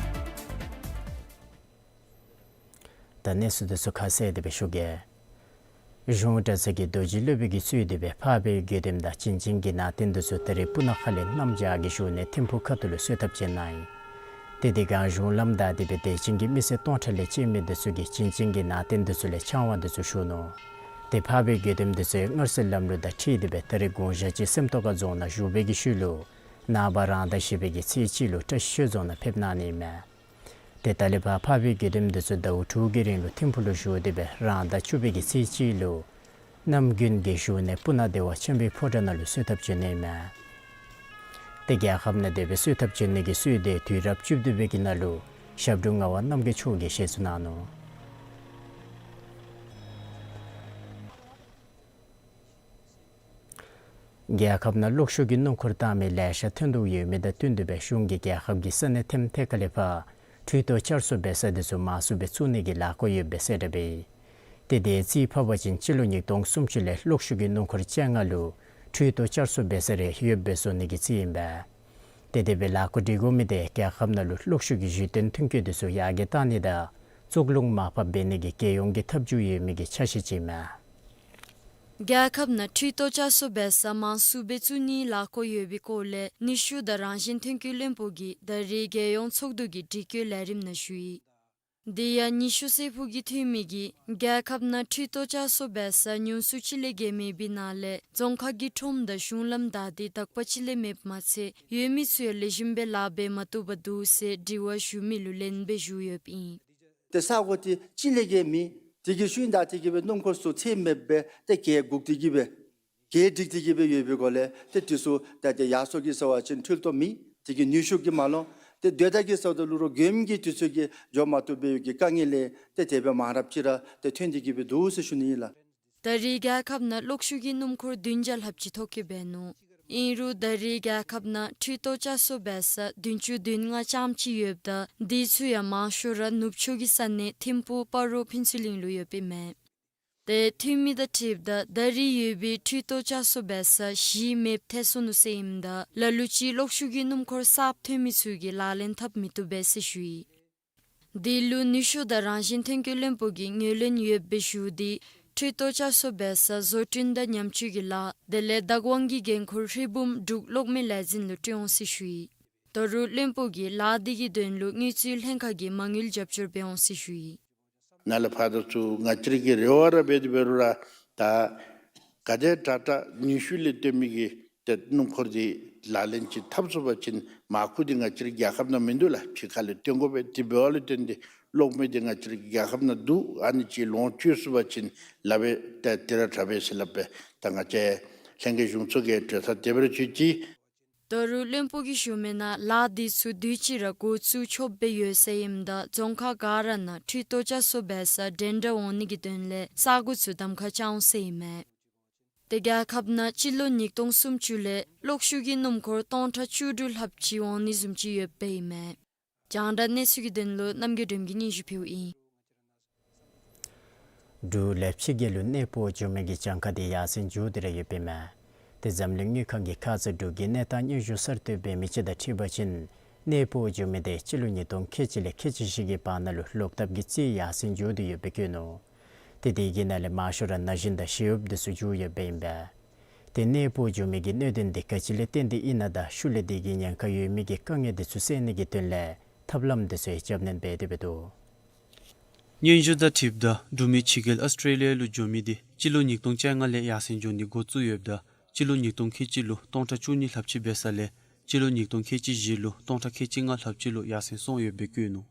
ད་གནས་ཚུལ་འདི་ཚུ་ཁ་གསལ་ཏེ་སྦེ་ཞུ་གེ། གཞུང་གྲྭ་ཚང་གི་རྡོ་རྗེ་སློབ་དཔོན་གྱིས་གཙོས་ཏེ་སྦེ་འཕགས་པའི་དགེ་འདུནམ་དང་བྱིན་ཅན་གྱི་ནང་རྟེན་འདི་ཚུ་ད་རེས་སྤུ་ན་ཁ་ལས་གནམ་བྱཱར་གྱི་བཞུགས་གནས་ཐིམ་ཕུག་ཁ་ཐུག་ལུ་གསོལ་ཐབ་བྱོན་གནང་ཡི། ཏེ་དེ་སྒང་གཞུང་ལམ་བདའ་སྟེ་སྦེ་དད་ཅན་གྱི་མི་སེར་སྟོང་ཕྲག་ལས་བཅད་མི་འདི་ཚུ་གིས་བྱིན་ཅན་གྱི་ནང་རྟེན་འདི་ཚུ་ལས་ཆང་བ་འདི་ཚུ་བཞུ་ནུག། ཏེ་འཕགས་པའི་དགེ་འདུནམ་འདི་ཚུ་ཡང་སྔར་སྲོལ་ལམ་ལུགས་དང་འཁྲིལ་ཏེ་སྦེ་ད་རེས་དགུང་ཞག་གཅིག་སེམས་རྟོགས་ཁ་རྫོང་ནང་བཞུགས་པའི་གི་ཤུལ་ལུ་ནངས་པ་རང་ཟླ་བཞི་པའི་གི་ཚེས་གཅིག་ལུ་བཀྲ་ཤིས་ཆོས་རྫོང་ནང་ཕེབས་གནང་ནི་ཨིན་མས། ཏེ་ད་ལས་ཕར་འཕགས་པའི་དགེ་འདུནམ་འདི་ཚུ་ཟླཝ་དྲུག་གི་རིང་ལུ་ཐིམ་ཕུག་ལུ་བཞུགས་ཏེ་སྦེ་རང་ཟླ་བཅུ་པའི་གི་ཚེས་གཅིག་ལུ་གནམ་དགུན་གྱི་བཞུགས་གནས་སྤུ་ན་བདེ་བ་ཆེན་པོའི་ཕོ་བྲང་ནང་ལུ་གསོལ་ཐབ་བྱོན་ནི་ཨིན་མས། ཏེ་རྒྱལ་ཁབ་ནང་དེ་སྦེ་གསོལ་ཐབ་བྱོན་ནི་གི་གསོལ་འདེབས་དུས་རབས་བཅུ་བདུན་པའི་གི་ནང་ལུ་ཞབས་དྲུང་ངག་དབང་རྣམ་རྒྱལ་མཆོག་གིས་བཞེས་ཚུ་གནང་ནུག། རྒྱལ་ཁབ་ནང་གློག་ཤུགས་ཀྱི་སྣུམ་འཁོར་བཏང་མི་ལེ་ཤ་ཐོན་དོ་ཡོད་མི་དང་བསྟུན་ཏེ་སྦེ་གཞུང་གིས་རྒྱལ་ཁབ་ཀྱི་ས་གནས་ཐེམ་ཐེ་ཁ་ལས་ཕར་འཕྲུལ་ཐོག་བསྐྱར་གསོ་འབད་ས་འདི་ཚུ་མང་སུ་སྦེ་བཙུགས་ནི་གི་ལཱ་འགོ་ཡོདཔ་སྦེ་གསལ་བསྒྲགས་འབད་ཡི། ཏེ་དེ་རྩིས་ཕབ་པ་ཅིན་སྤྱི་ལོ་ཉིས་སྟོང་སུམ་ཅུ་ལས་གློག་ཤུགས་ཀྱི་སྣུམ་འཁོར་བཅོ་ལྔ་ལུ་འཕྲུལ་ཐོག་བསྐྱར་གསོ་འབད་ས་རེ་ཡོདཔ་སྦེ་བཟོ་ནི་གི་རྩིས་ཨིན་པས། ཏེ་དེ་སྦེ་ལཱ་འགོ་སྒྲིག་དགོ་མི་འདི་རྒྱལ་ཁབ་ནང་ལུ་གློག་ཤུགས་ཀྱི་གཞུང་དོན་ཐོན་སྐྱེད་འདི་ཚུ་ཡར་རྒྱས་བཏང་ནི་དང་བཙོག་རླུང་མར་ཕབ་འབད་ནི་གི་རྒྱལ་ཡོངས་ཀྱི་ཐབས་བྱུས་ཡོད་མི་གི་ཆ་ཤས་ཅིག་ཨིན་མས། རྒྱལ་ཁབ་ནང་འཕྲུལ་ཐོག་བསྐྱར་གསོ་འབད་ས་མང་སུ་སྦེ་བཙུགས་ནིའི་ལཱ་འགོ་ཡོད་པའི་སྐོར་ལས་ནུས་ཤུགས་དང་རང་བཞིན་ཐོན་སྐྱེད་བློན་པོ་གིས་ད་རེས་རྒྱལ་ཡོངས་ཚོགས་འདུ་གི་སྒྲིག་བཀོད་ལས་རིམ་ནང་ཞུ་ཡི། དེ་ཡང་ཉི་ཤུ་རྩེ་ཕུད་ཀྱི་འཐུས་མི་གིས་རྒྱལ་ཁབ་ནང་འཕྲུལ་ཐོག་བསྐྱར་གསོ་འབད་ས་ཉུང་སུ་གཅིག་ལས་བརྒལ་མེད་པའི་ནང་ལས་རྫོང་ཁག་གི་ཁྲོམ་དང་གཞུང་ལམ་བདའ་སྟེ་དག་པ་གཅིག་ལས་མེདཔ་མ་ཚད་ཡོད་མི་ཚུ་ཡང་ལེགས་ཤོམ་སྦེ་ལཱ་འབད་མ་བཏུབ་པར་འདུག་ཟེར་དྲི་བ་ཞུ་མི་ལུ་ལན་སྦེ་ཞུ་ཡོདཔ་ཨིན། ཏེ་ས་གོ་འདི་གཅིག་ལས་བརྒལ་མེད། དེ་གི་ཤུལ་ད་དེ་གི་སྦེ་སྣུམ་འཁོར་ཚུ་ཚད་མེདཔ་སྦེ་ཏེ་གྱལ་སྒུག་སྟེ་གི་སྦེ་གྱལ་སྒྲིག་སྟེ་གི་སྦེ་ཡོད་པའི་སྒོ་ལས་ཏེ་དེ་ཚུ་ད་ཏེ་ཡར་སོང་གི་ཟེར་བ་ཅིན་འཕྲུལ་ཐོག་མེད། དེ་གི་ནུས་ཤུགས་ཀྱིས་མ་ལོང་། ཏེ་སྡོད་ད་གི་ཟེརཝ་ད་ལུ་རོགས་མགྱོནམ་གྱིས་དེ་ཚུ་གིས་འགྱོ་མ་བཏུབ་པའི་གི་དཀའ་ངལ་ལས་ཏེ་དེ་སྦེ་མང་རབས་ཅིག་ར་ཏེ་ཐོན་ཏེ་གི་སྦེ་འདུག་ཟེར་ཞུ་ནི་ཨིན་ལགས། ད་རེས་རྒྱལ་ཁབ་ནང་གློག་ཤུགས་ཀྱི་སྣུམ་འཁོར་བདུན་བརྒྱ་ལྷགཔ་ཅིག་ཐོ་བཀོད་འབད་ནུག། ཨིན་རུང་ད་རེས་རྒྱལ་ཁབ་ནང་འཕྲུལ་ཐོག་བསྐྱར་གསོ་འབད་ས་བདུན་ཅུ་དོན་ལྔ་ཙམ་ཅིག་ཡོདཔ་ད་དེ་ཚུ་ཡང་མང་ཤོས་ར་ནུབ་ཕྱོགས་ཀྱི་ས་གནས་ཐིམ་ཕུག་སྤ་རོ་ཕུན་ཚོགས་གླིང་ལུ་ཡོདཔ་ཨིན་མས། ཏེ་འཐུས་མི་དང་འཁྲིལཝ་ད་ད་རེས་ཡོད་པའི་འཕྲུལ་ཐོག་བསྐྱར་གསོ་འབད་ས་བཞི་མེདཔ་ཐལ་སོ་ནུག་ཟེར་ཨིནམ་ད་ལ་ལུ་ཅིག་གློག་ཤུགས་ཀྱི་སྣུམ་འཁོར་གསརཔ་ཐོན་མི་ཚུ་གིས་ལག་ལེན་འཐབ་མི་བཏུབ་པས་ཟེར་ཞུ་ཡི། དེ་ལུ་ནུས་ཤུགས་དང་རང་བཞིན་ཐོན་སྐྱེད་བློན་པོ་གིས་ངོས་ལེན་ཡོདཔ་སྦེ་ཞུ་སྟེ་འཕྲུལ་ཐོག་བསྐྱར་གསོ་འབད་ས་བཟོ་སྐྲུན་དང་ཉམས་བཅོས་ཀྱི་ལཱ་དེ་ལས་བདག་དབང་གི་འགན་ཁུར་ཧྲིལ་བུམ་འབྲུག་གློག་མེ་ལས་འཛིན་ལུ་སྤྲོད་འོང་ཟེར་ཞུ་ཡི། ད་རུང་བློན་པོ་གིས་ལཱ་དེ་གི་དོན་ལུ་དངུལ་རྩིས་ལྷན་ཁག་གིས་མ་དངུལ་རྒྱབ་སྐྱོར་འབད་འོང་ཟེར་ཞུ་ཡི། ནཱ་ལས་ཕར་ད་ཚུར་ང་བཅས་ར་གིས་རེ་བ་ར་འབད་དེ་འབད་རུང་ར་ད་ག་དེ་དྲག་དྲག་ནུས་ཤུགས་ལས་བཏོན་མི་གི་ཏེ་སྣུམ་འཁོར་འདི་ལག་ལེན་ཅིག་འཐབ་ཚུགས་པ་ཅིན་མར་ཁུ་འདི་ང་བཅས་ར་རྒྱལ་ཁབ་ནང་མིན་འདུག་ལགས། ཕྱི་ཁ་ལས་བཏོན་དགོ་པས། དེ་འབདཝ་ལས་བརྟེན་ཏེ་གློག་མེ་འདི་ང་བཅས་ར་རྒྱལ་ཁབ་ནང་འདུག། ཨ་ནི་ཅིག་ལོངས་སྤྱོད་ཚུགས་པ་ཅིན་ལཱ་འབད་ཏེ་དེ་ར་དྲག་པས་ཟེར་སླབ་སྦེ་ད་ང་བཅས་ལྷན་རྒྱས་གཞུང་ཚོགས་ཀྱིས་གྲོས་ཐག་དེ་སྦེ་ར་བཅད་ཅི། ད་རུང་བློན་པོ་གིས་ཞུ་མི་ནང་ལཱ་འདི་ཚུ་དུས་ཅི་ར་འགོ་བཙུགས་ཆོགཔ་སྦེ་ཡོད་ཟེར་ཨིནམ་ད་རྫོང་ཁག་ག་ར་ནང་འཕྲུལ་ཐོག་བསྐྱར་གསོ་འབད་ས་འདྲན་འདྲ་འོང་ནི་གི་དོན་ལས་ས་གོ་ཚུ་གདམ་ཁ་རྐྱབ་འོང་ཟེར་ཨིན་མས། ཏེ་རྒྱལ་ཁབ་ནང་སྤྱི་ལོ་ཉིས་སྟོང་སུམ་ཅུ་ལས་གློག་ཤུགས་ཀྱི་སྣུམ་འཁོར་སྟོང་ཕྲག་བཅུ་དྲུག་ལྷགཔ་ཅིག་འོང་ནི་བཟུམ་ཅིག་ཡོདཔ་ཨིན་མས། རྒྱང་བསྒྲགས་གནས་ཚུལ་གྱི་དོན་ལུ་རྣམ་རྒྱལ་སྒྲོལ་མ་གིས་སྙན་ཞུ་ཕུལཝ་ཨིན། འབྲུག་ལས་ཕྱི་རྒྱལ་ལུ་གནས་སྤོ་འགྱོ་མི་གི་གྱངས་ཁ་འདི་ཡར་སེང་འགྱོ་སྟེ་ར་ཡོདཔ་ཨིན་མས། ཏེ་འཛམ་གླིང་དངུལ་ཁང་གི་ཁ་ཙ་འབྲུག་གི་གནས་སྟངས་སྙན་ཞུ་གསར་གཏོད་འབད་མི་ཅིག་དང་འཁྲིལ་བ་ཅིན་གནས་སྤོ་འགྱོ་མི་འདི་སྤྱི་ལོ་ཉིས་སྟོང་ཁལ་གཅིག་ལས་ཁལ་གཅིག་བཞི་གི་བར་ན་ལུ་ལོག་ཐབས་ཀྱི་རྩིས་ཡར་སེང་འགྱོ་སྟེ་ཡོདཔ་སྦེ་བཀོད་ནུག། ཏེ་དེ་གི་ནང་ལས་མང་ཤོས་ར་ན་གཞོན་དང་ཞི་གཡོགཔ་འདི་ཚུ་འགྱོ་ཡོདཔ་ཨིན་པས། ཏེ་གནས་སྤོ་འགྱོ་མི་གི་གནད་དོན་འདི་ག་ཅི་ལས་བརྟེན་ཏེ་ཨིན་ན་དང་ཤུལ་ལས་དེ་གི་ཉེན་ཁ་ཡོད་མི་གི་དཀའ་ངལ་འདི་ཚུ་སེལ་ནི་གི་དོན་ལས་ཐབས་ལམ་འདི་ཚུ་རྒྱབ་སྣོན་འབད་དེ་འབད་དོ། སྙན་ཞུ་དང་འཁྲིལཝ་ད་འབྲུག་མི་ཕྱི་རྒྱལ་ཨཱོས་ཊྲེ་ལི་ཡ་ལུ་འགྱོ་མི་འདི་སྤྱི་ལོ་ཉིས་སྟོང་བཅོ་ལྔ་ལས་ཡར་སེང་འགྱོ་ནི་འགོ་བཙུགས་ཡོདཔ་ད་སྤྱི་ལོ་ཉིས་སྟོང་ཁལ་གཅིག་ལུ་སྟོང་ཕྲག་བཅུ་གཉིས་ལྷགཔ་ཅིག་འབད་ས་ལས་སྤྱི་ལོ་ཉིས་སྟོང་ཁལ་གཅིག་བཞི་ལུ་སྟོང་ཕྲག་ཁལ་གཅིག་ལྔ་ལྷགཔ་ཅིག་ལུ་ཡར་སེང་སོང་ཡོདཔ་སྦེ་བཀོད་ནུག།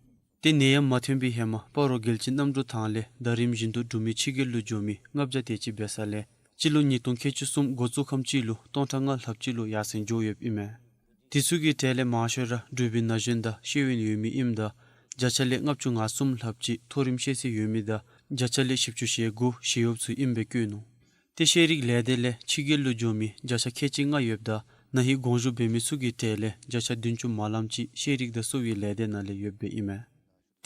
ཏེ་ནད་ཡམས་མ་ཐོན་པའི་ཧེ་མ་སྤ་རོ་རྒྱལ་སྤྱིའི་གནམ་གྲུ་ཐང་ལས་ཟླ་རིམ་བཞིན་དུ་འབྲུག་མི་ཕྱི་རྒྱལ་ལུ་འགྱོ་མི་ལྔ་བརྒྱ་དེ་ཅིག་འབད་ས་ལས་སྤྱི་ལོ་ཉིས་སྟོང་ཁལ་གཅིག་གསུམ་འགོ་བཙུགས་ཁམས་ཅིག་ལུ་སྟོང་ཕྲག་ལྔ་ལྷགཔ་ཅིག་ལུ་ཡར་སེང་འགྱོ་ཡོདཔ་ཨིན་མས། དེ་ཚུ་གི་གྲས་ལས་མང་ཤོས་ར་འབྲུག་པའི་ན་གཞོན་དང་ཤེས་ཡོན་ཡོད་མི་ཨིནམ་ད་བརྒྱ་ཆ་ལས་ལྔ་བཅུ་ང་གསུམ་ལྷགཔ་ཅིག་མཐོ་རིམ་ཤེས་ཚད་ཡོད་མི་དང་བརྒྱ་ཆ་ལས་བཞི་བཅུ་ཞེ་དགུ་ཞི་གཡོགཔ་ཚུ་ཨིནམ་སྦེ་བཀོད་ནུག། ཏེ་ཤེས་རིག་ལས་སྡེ་ལས་ཕྱི་རྒྱལ་ལུ་འགྱོ་མི་བརྒྱ་ཆ་ཁལ་གཅིག་ལྔ་ཡོདཔ་ད་ན་ཧིང་དགོངས་ཞུ་འབད་མི་ཚུ་གི་གྲས་ལས་བརྒྱ་ཆ་བདུན་ཅུ་མ་ལངམ་ཅིག་ཤེས་རིག་དང་གསོ་བའི་ལས་སྡེ་ནང་ལས་ཡོདཔ་ཨིན་མས།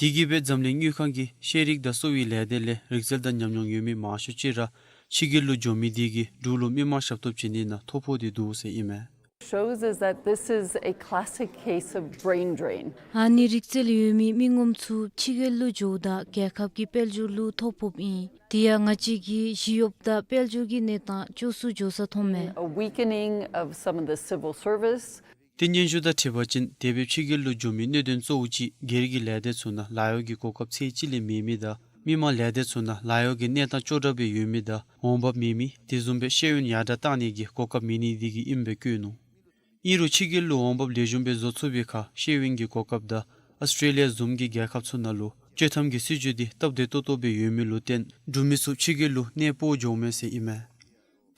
དེ་གིས་སྦེ་འཛམ་གླིང་དངུལ་ཁང་གིས་ཤེས་རིག་དང་གསོ་བའི་ལས་སྡེ་ལས་རིག་རྩལ་དང་ཉམས་མྱོང་ཡོད་མི་མང་ཤོས་ཅིག་ར་ཕྱི་རྒྱལ་ལུ་འགྱོ་མི་དེ་གིས་འབྲུག་ལུ་མི་མང་ཞབས་ཏོག་བྱིན་ནི་ནང་ཐོ་ཕོག་སྟེ་འདུག་ཟེར་ཨིན་མས། Shows is that this is a classic case of brain drain. ཨ་ནི་རིག་རྩལ་ཡོད་མི་མི་ངོམ་ཚུ་ཕྱི་རྒྱལ་ལུ་འགྱོཝ་ད་རྒྱལ་ཁབ་ཀྱི་དཔལ་འབྱོར་ལུ་ཐོ་ཕོགཔ་ཨིན། དེ་ཡང་ང་བཅས་ཀྱི་ཞི་གཡོགཔ་དང་དཔལ་འབྱོར་གྱི་གནས་སྟངས་སྐྱོ་སུ་འགྱོ་ས་མཐོངམ་མས། A weakening of some of the civil service. ཏེ་སྙན་ཞུ་དང་འཁྲིལ་བ་ཅིན་དེ་སྦེ་ཕྱི་རྒྱལ་ལུ་འགྱོ་མི་གནད་དོན་གཙོ་བོ་ཅིག་སྒེར་གྱི་ལས་སྡེ་ཚུ་ནང་ལཱ་གཡོག་གི་གོ་སྐབས་ཚད་གཅིག་ལས་མེད་མི་དང་མི་མང་ལས་སྡེ་ཚུ་ནང་ལཱ་གཡོག་གི་གནས་སྟངས་སྐྱོ་དྲགས་སྦེ་ཡོད་མི་དང་འོང་འབབ་མེད་མི་དེ་བཟུམ་སྦེ་ཤེས་ཡོན་ཡར་དྲགས་བཏང་ནི་གི་གོ་སྐབས་མེད་ནི་དེ་གིས་ཨིནམ་སྦེ་བཀོད་ནུག། ཨིན་རུང་ཕྱི་རྒྱལ་ལུ་འོང་འབབ་ལེགས་ཤོམ་སྦེ་བཟོ་ཚུགས་པའི་ཁར་ཤེས་ཡོན་གྱི་གོ་སྐབས་དང་ཨཱོས་ཊྲེ་ལི་ཡ་བཟུམ་གྱི་རྒྱལ་ཁབ་ཚུ་ནང་ལུ་སྤྱོད་ཐམ་གྱི་སྲིད་བྱུས་དེ་སྟབས་བདེ་ཏོག་ཏོ་སྦེ་ཡོད་མི་ལུ་བརྟེན་འབྲུག་མི་ཚུ་ཕྱི་རྒྱལ་ལུ་གནས་སྤོ་འགྱོཝ་མས་ཟེར་ཨིན་མས།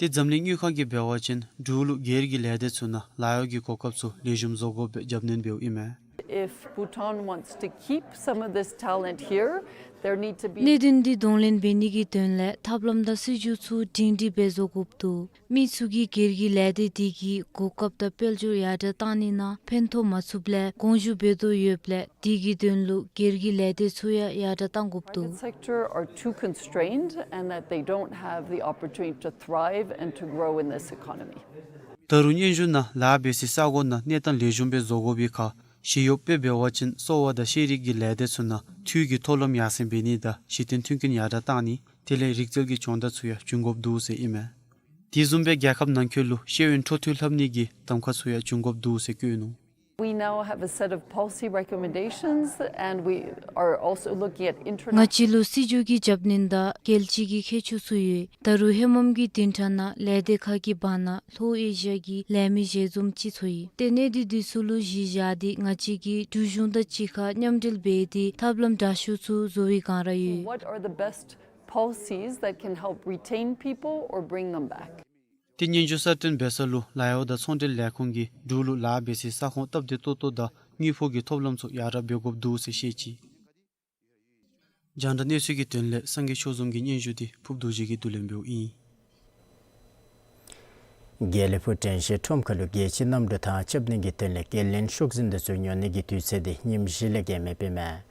ཏེ་འཛམ་གླིང་དངུལ་ཁང་གིས་འབད་བ་ཅིན་འབྲུག་ལུ་སྒེར་གྱི་ལས་སྡེ་ཚུ་ནང་ལཱ་གཡོག་གི་གོ་སྐབས་ཚུ་ལེགས་ཤོམ་བཟོ་དགོཔ་སྦེ་རྒྱབ་སྣོན་འབདཝ་ཨིན་མས། If Bhutan wants to keep some of this talent here, there need to be གནད་དོན་འདི་གདོང་ལེན་འབད་ནི་གི་དོན་ལས་ཐབས་ལམ་དང་སྲིད་བྱུས་ཚུ་སྒྲིང་སྒྲི་སྦེ་བཟོ་དགོཔ་འདུག། མི་ཚུ་གིས་སྒེར་གྱི་ལས་སྡེ་དེ་གི་གོ་སྐབས་དང་དཔལ་འབྱོར་ཡར་དྲགས་བཏང་ནི་ནང་ཕན་ཐོགས་མ་ཚུགསཔ་ལས་དགོངས་ཞུ་འབད་དོ་ཡོདཔ་ལས་དེ་གི་དོན་ལུ་སྒེར་གྱི་ལས་སྡེ་ཚུ་ཡང་ཡར་དྲགས་བཏང་དགོཔ་འདུག། Private sector are too constrained and that they don't have the opportunity to thrive and to grow in this economy. ད་རུང་སྙན་ཞུ་ནང་ལཱ་འབད་སའི་ས་གོ་ནང་གནས་སྟངས་ལེགས་ཤོམ་སྦེ་བཟོ་དགོ་པའི་ཁར་ཞི་གཡོགཔ་སྦེ་འབད་བ་ཅིན་གསོ་བ་དང་ཤེས་རིག་གི་ལས་སྡེ་ཚུ་ནང་འཐུས་ཀྱི་ཐོབ་ལམ་ཡར་སེང་འབད་ནི་དང་གཞི་རྟེན་མཐུན་རྐྱེན་ཡར་དྲགས་བཏང་ནི་དེ་ལས་རིག་རྩལ་གྱི་སྦྱོང་བརྡར་ཚུ་ཡང་བྱིན་དགོཔ་འདུག་ཟེར་ཨིན་མས། དེ་བཟུམ་སྦེ་རྒྱལ་ཁབ་ནང་འཁོད་ལུ་ཤེས་ཡོན་འཕྲོ་མཐུད་ལྷབ་ནི་གི་གདམ་ཁ་ཚུ་ཡང་བྱིན་དགོཔ་འདུག་ཟེར་བཀོད་ནུག། We now have a set of policy recommendations and we are also looking at ང་international བཅས་ལུ་སྲིད་བྱུས་ཀྱི་རྒྱབ་སྣོན་དང་རྒྱལ་སྤྱི་གི་ཁྱད་ཆོས་ཚུ་ཡོད། ད་རུང་ཧེ་མམ་གྱི་བདུན་ཕྲག་ནང་ལས་སྡེ་ཁག་གི་བར་ན་ལྷོ་ཨེ་ཤི་ཡ་གི་ལས་མི་ཞལ་འཛོམས་ཅིག་ཚོགས་ཡི། ཏེ་གནད་དོན་འདི་ཚུ་ལུ་གཞི་བཞག་སྟེ་ང་བཅས་ཀྱིས་འབྲུག་གཞུང་དང་གཅིག་ཁར་མཉམ་འབྲེལ་འབད་དེ་ཐབས་ལམ་དྲག་ཤོས་ཚུ་བཟོ་བའི་བསྒང་ར་ཡོད། What are the best policies that can help retain people or bring them back? ཏེ་སྙན་ཞུ་གསར་བཏོན་འབད་ས་ལུ་ལཱ་གཡོག་དང་ཚོང་འབྲེལ་ལས་ཁུངས་ཀྱིས་འབྲུག་ལུ་ལཱ་འབད་སའི་ས་ཁོངས་སྟབས་བདེ་ཏོག་ཏོ་དང་དངུལ་ཕོགས་ཀྱི་ཐོབ་ལམ་ཚུ་ཡར་དྲགས་འབད་དགོཔ་འདུག་ཟེར་བཤད་ཅི། རྒྱང་བསྒྲགས་གནས་ཚུལ་གྱི་དོན་ལས་སངས་རྒྱས་ཆོས་འཛོམས་ཀྱི་སྙན་ཞུ་འདི་ཕུརཔ་རྡོ་རྗེ་གིས་བསྡུ་ལེན་འབདཝ་ཨིན། དགེ་ལེགས་ཕུག་དྲན་ཤེས་ཁྲོམ་ཁ་ལུ་རྒྱལ་སྤྱིའི་གནམ་གྲུ་ཐང་རྐྱབ་ནི་གི་དོན་ལས་རྒྱལ་བློན་ཤོག་འཛིན་འདི་ཚུ་ཉོ་ནི་གི་དུས་ཚོད་འདི་ཉིནམ་བཞི་ལས་བརྒལ་མེདཔ་ཨིན་མས།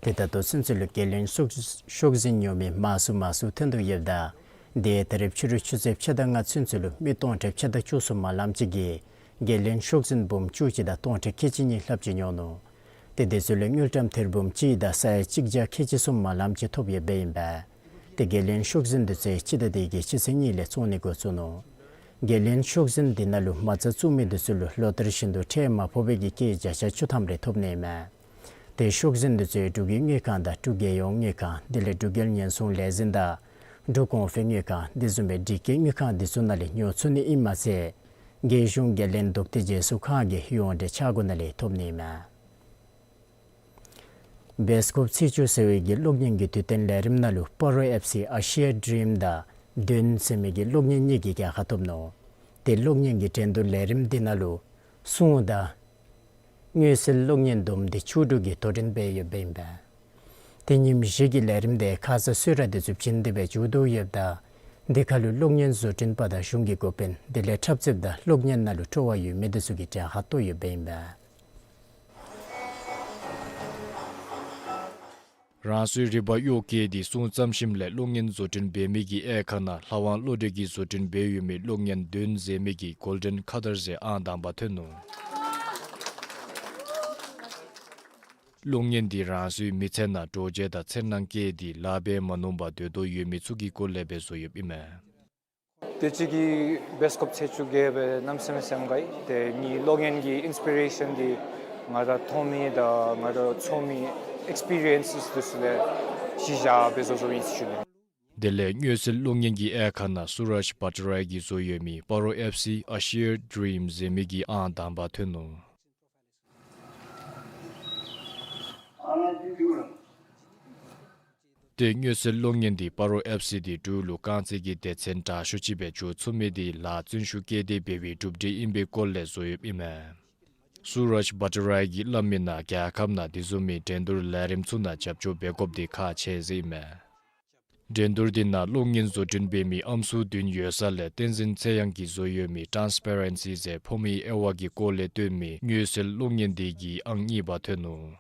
ཏེ་ད་ལྟོ་ཚུན་ཚོད་ལུ་རྒྱལ་བློན་ཤོག་ཤོག་འཛིན་ཉོ་མི་མང་སུ་མང་སུ་ཐོན་དོ་ཡོདཔ་ད་དེ་ད་རིས་ཕྱི་རུ་ཆུ་ཚོད་ཕྱེད་དང་ལྔ་ཚུན་ཚོད་ལུ་མི་སྟོང་ཕྲག་ཕྱེད་དང་བཅུ་གསུམ་མ་ལངམ་ཅིག་གིས་རྒྱལ་བློན་ཤོག་འཛིན་འབུམ་བཅུ་གཅིག་དང་སྟོང་ཕྲག་ཁལ་གཅིག་གཉིས་ལྷགཔ་ཅིག་ཉོ་ནུག། ཏེ་དེ་ཚུ་ལས་དངུལ་ཀྲམ་ཐེར་འབུམ་གཅིག་དང་ས་ཡ་གཅིག་བརྒྱ་ཁལ་གཅིག་གསུམ་མ་ལངམ་ཅིག་ཐོབ་ཡོདཔ་ཨིན་པས། ཏེ་རྒྱལ་བློན་ཤོག་འཛིན་འདི་ཚུ་སྤྱི་ཟླ་འདི་གི་སྤྱི་ཚེས་གཉིས་ལས་བཙོང་ནི་འགོ་བཙུགས་ནུག། རྒྱལ་བློན་ཤོག་འཛིན་འདི་ནང་ལུ་མ་རྩ་བཙུགས་མི་འདི་ཚུ་ལུ་ལོ་ལྟར་བཞིན་དུ་ཁྲལ་མ་ཕོག་པའི་གི་སྐྱེད་བརྒྱ་ཆ་བཅུ་ཐམ་རེ་ཐོབ་ནི་ཨིན་མས། ཏེ་ཤོག་འཛིན་འདི་ཚུ་འབྲུག་གི་དངུལ་ཁང་དང་འབྲུག་རྒྱལ་ཡོངས་དངུལ་ཁང་དེ་ལས་འབྲུག་རྒྱལ་ཉེན་སྲུང་ལས་འཛིན་དང་འབྲུག་གོང་འཕེལ་དངུལ་ཁང་དེ་བཟུམ་སྦེ་སྒྲིག་བཀོད་དངུལ་ཁང་འདི་ཚུ་ནང་ལས་ཉོ་ཚུགས་ནི་ཨིནམ་མ་ཚད་རྒྱལ་གཞུང་རྒྱལ་བློན་འདུག་སྟེ་རྗེས་སུ་ཁང་གི་ཡོངས་འབྲེལ་ཆ་སྒོ་ནང་ལས་ཐོབ་ནི་ཨིན་མས། སྦེལ་ཀོབ་ཚེས་བཅུ་ཟེར་བའི་གི་གློག་བརྙན་གྱི་དུས་སྟོན་ལས་རིམ་ནང་ལུ་སྤ་རོ་ཨེཕ་སི་ཨ་ཤེ་ཡ་ཌི་རིམ་དང་བདུན་ཟེར་མི་གི་གློག་བརྙན་གཉིས་ཀྱིས་རྒྱལ་ཁ་ཐོབ་ནུག། ཏེ་གློག་བརྙན་གྱི་འགྲན་བསྡུར་ལས་རིམ་འདི་ནང་ལུ་སྲུང་དང་མངོན་གསལ་གློག་བརྙན་བསྡོམས་ཏེ་བཅུ་དྲུག་གིས་དོ་འགྲན་འབད་ཡོདཔ་ཨིན་པས། ཏེ་ཉིནམ་བཞི་གི་ལས་རིམ་འདི་ཁ་ཙ་གསོལ་རས་འདི་ཚུ་བྱིན་ཏེ་སྦེ་མཇུག་བསྡུ་ཡོདཔ་ད་འདི་ཁར་ལུ་གློག་བརྙན་བཟོ་སྐྲུན་པ་དང་གཞུང་གི་འགོ་དཔོན་དེ་ལས་འཁྲབ་རྩེདཔ་དང་གློག་བརྙན་ནང་ལུ་སྤྲོ་བ་ཡོད་མི་འདི་ཚུ་གིས་གྲལ་ཁར་གཏོགས་ཡོདཔ་ཨིན་པས། རང་སོའི་རིག་པ་གཡོག་བཀོལ་ཏེ་སྲུང་བརྩམ་ཞིནམ་ལས་གློག་བརྙན་བཟོ་སྐྲུན་འབད་མི་གི་དབྱེ་ཁག་ནང་ལྷ་དབང་བློ་གྲོས་ཀྱིས་བཟོ་སྐྲུན་འབད་ཡོད་མི་གློག་བརྙན་བདུན་ཟེར་མི་གིས་གོལ་ཌེན་ཁ་ཊར་ཟེར་ཨང་དང་པ་ཐོན་ནུག། གློག་བརྙན་འདི་རང་སོའི་མི་ཚེ་ནང་འདྲོག་བྱེལ་དང་འཚེར་སྣང་བསྐྱེད་དེ་ལཱ་འབད་མ་ནུམ་པར་སྡོད་དོ་ཡོད་མི་ཚུ་གི་སྐོར་ལས་སྦེ་བཟོ་ཡོདཔ་ཨིན་མས། དུས་ཅི་གི་སྦེལ་ཀོབ་ཚེས་བཅུ་བརྒྱད་སྦེ་གནམ་མེད་ས་མེད་སེམས་དགའ་ཡི། ཏེ་ངེའི་གློག་བརྙན་གྱི་ཨིནསི་པི་རེ་ཤཱན་འདི་ང་ར་མཐོང་མི་དང་ང་ར་ཚོར་མི་ཨེགསི་པི་རི་ཡེནསི་འདི་ཚུ་ལས་གཞི་བཞག་སྦེ་བཟོ་བཟོཝ་ཨིན་ཟེར་ཞུ་ནི། དེ་ལས་མངོན་གསལ་གློག་བརྙན་གྱི་དབྱེ་ཁག་ནང་སུ་རཱཇ་བྷ་ཊ་རའི་གིས་བཟོ་ཡོད་མི་སྤ་རོ་ཨེཕ་སི་ཨ་ཤེ་ཡ་ཌི་རིམ་ཟེར་མི་གིས་ཨང་དང་པ་ཐོན་ནུག། ཏེ་མངོན་གསལ་གློག་བརྙན་འདི་སྤ་རོ་ཨེཕ་སི་འདི་འབྲུག་ལུ་རྐང་རྩེད་ཀྱི་སྡེ་ཚན་དྲག་ཤོས་ཅིག་སྦེ་འགྱོ་ཚུགས་མི་འདི་ལཱ་བརྩོན་ཤུགས་བསྐྱེད་དེ་འབད་བའི་གྲུབ་འབྲས་ཨིན་པའི་སྐོར་ལས་བཟོ་ཡོདཔ་ཨིན་མས། སུ་རཱཇ་བྷ་ཊ་རའི་གིས་སླབ་མི་ནང་རྒྱལ་ཁབ་ནང་དེ་བཟུམ་མའི་འགྲན་བསྡུར་ལས་རིམ་ཚུ་ནང་རྒྱབ་སྐྱོར་འབད་དགོཔ་འདི་ཁག་ཆེ་ཟེར་ཨིན་མས། འགྲན་བསྡུར་འདི་ནང་གློག་བརྙན་བཟོ་སྐྲུན་འབད་མི་ཨམ་སྲུ་བདུན་ཡོད་ས་ལས་བསྟན་འཛིན་ཚེ་དབྱངས་ཀྱིས་བཟོ་ཡོད་མི་ཊཱནསི་པེ་རེན་སི་ཟེར་ཕོ་མོའི་དབྱེ་བ་གི་སྐོར་ལས་སྟོན་མི་མངོན་གསལ་གློག་བརྙན་འདི་གིས་ཨང་གཉིས་པ་ཐོན་ནུག།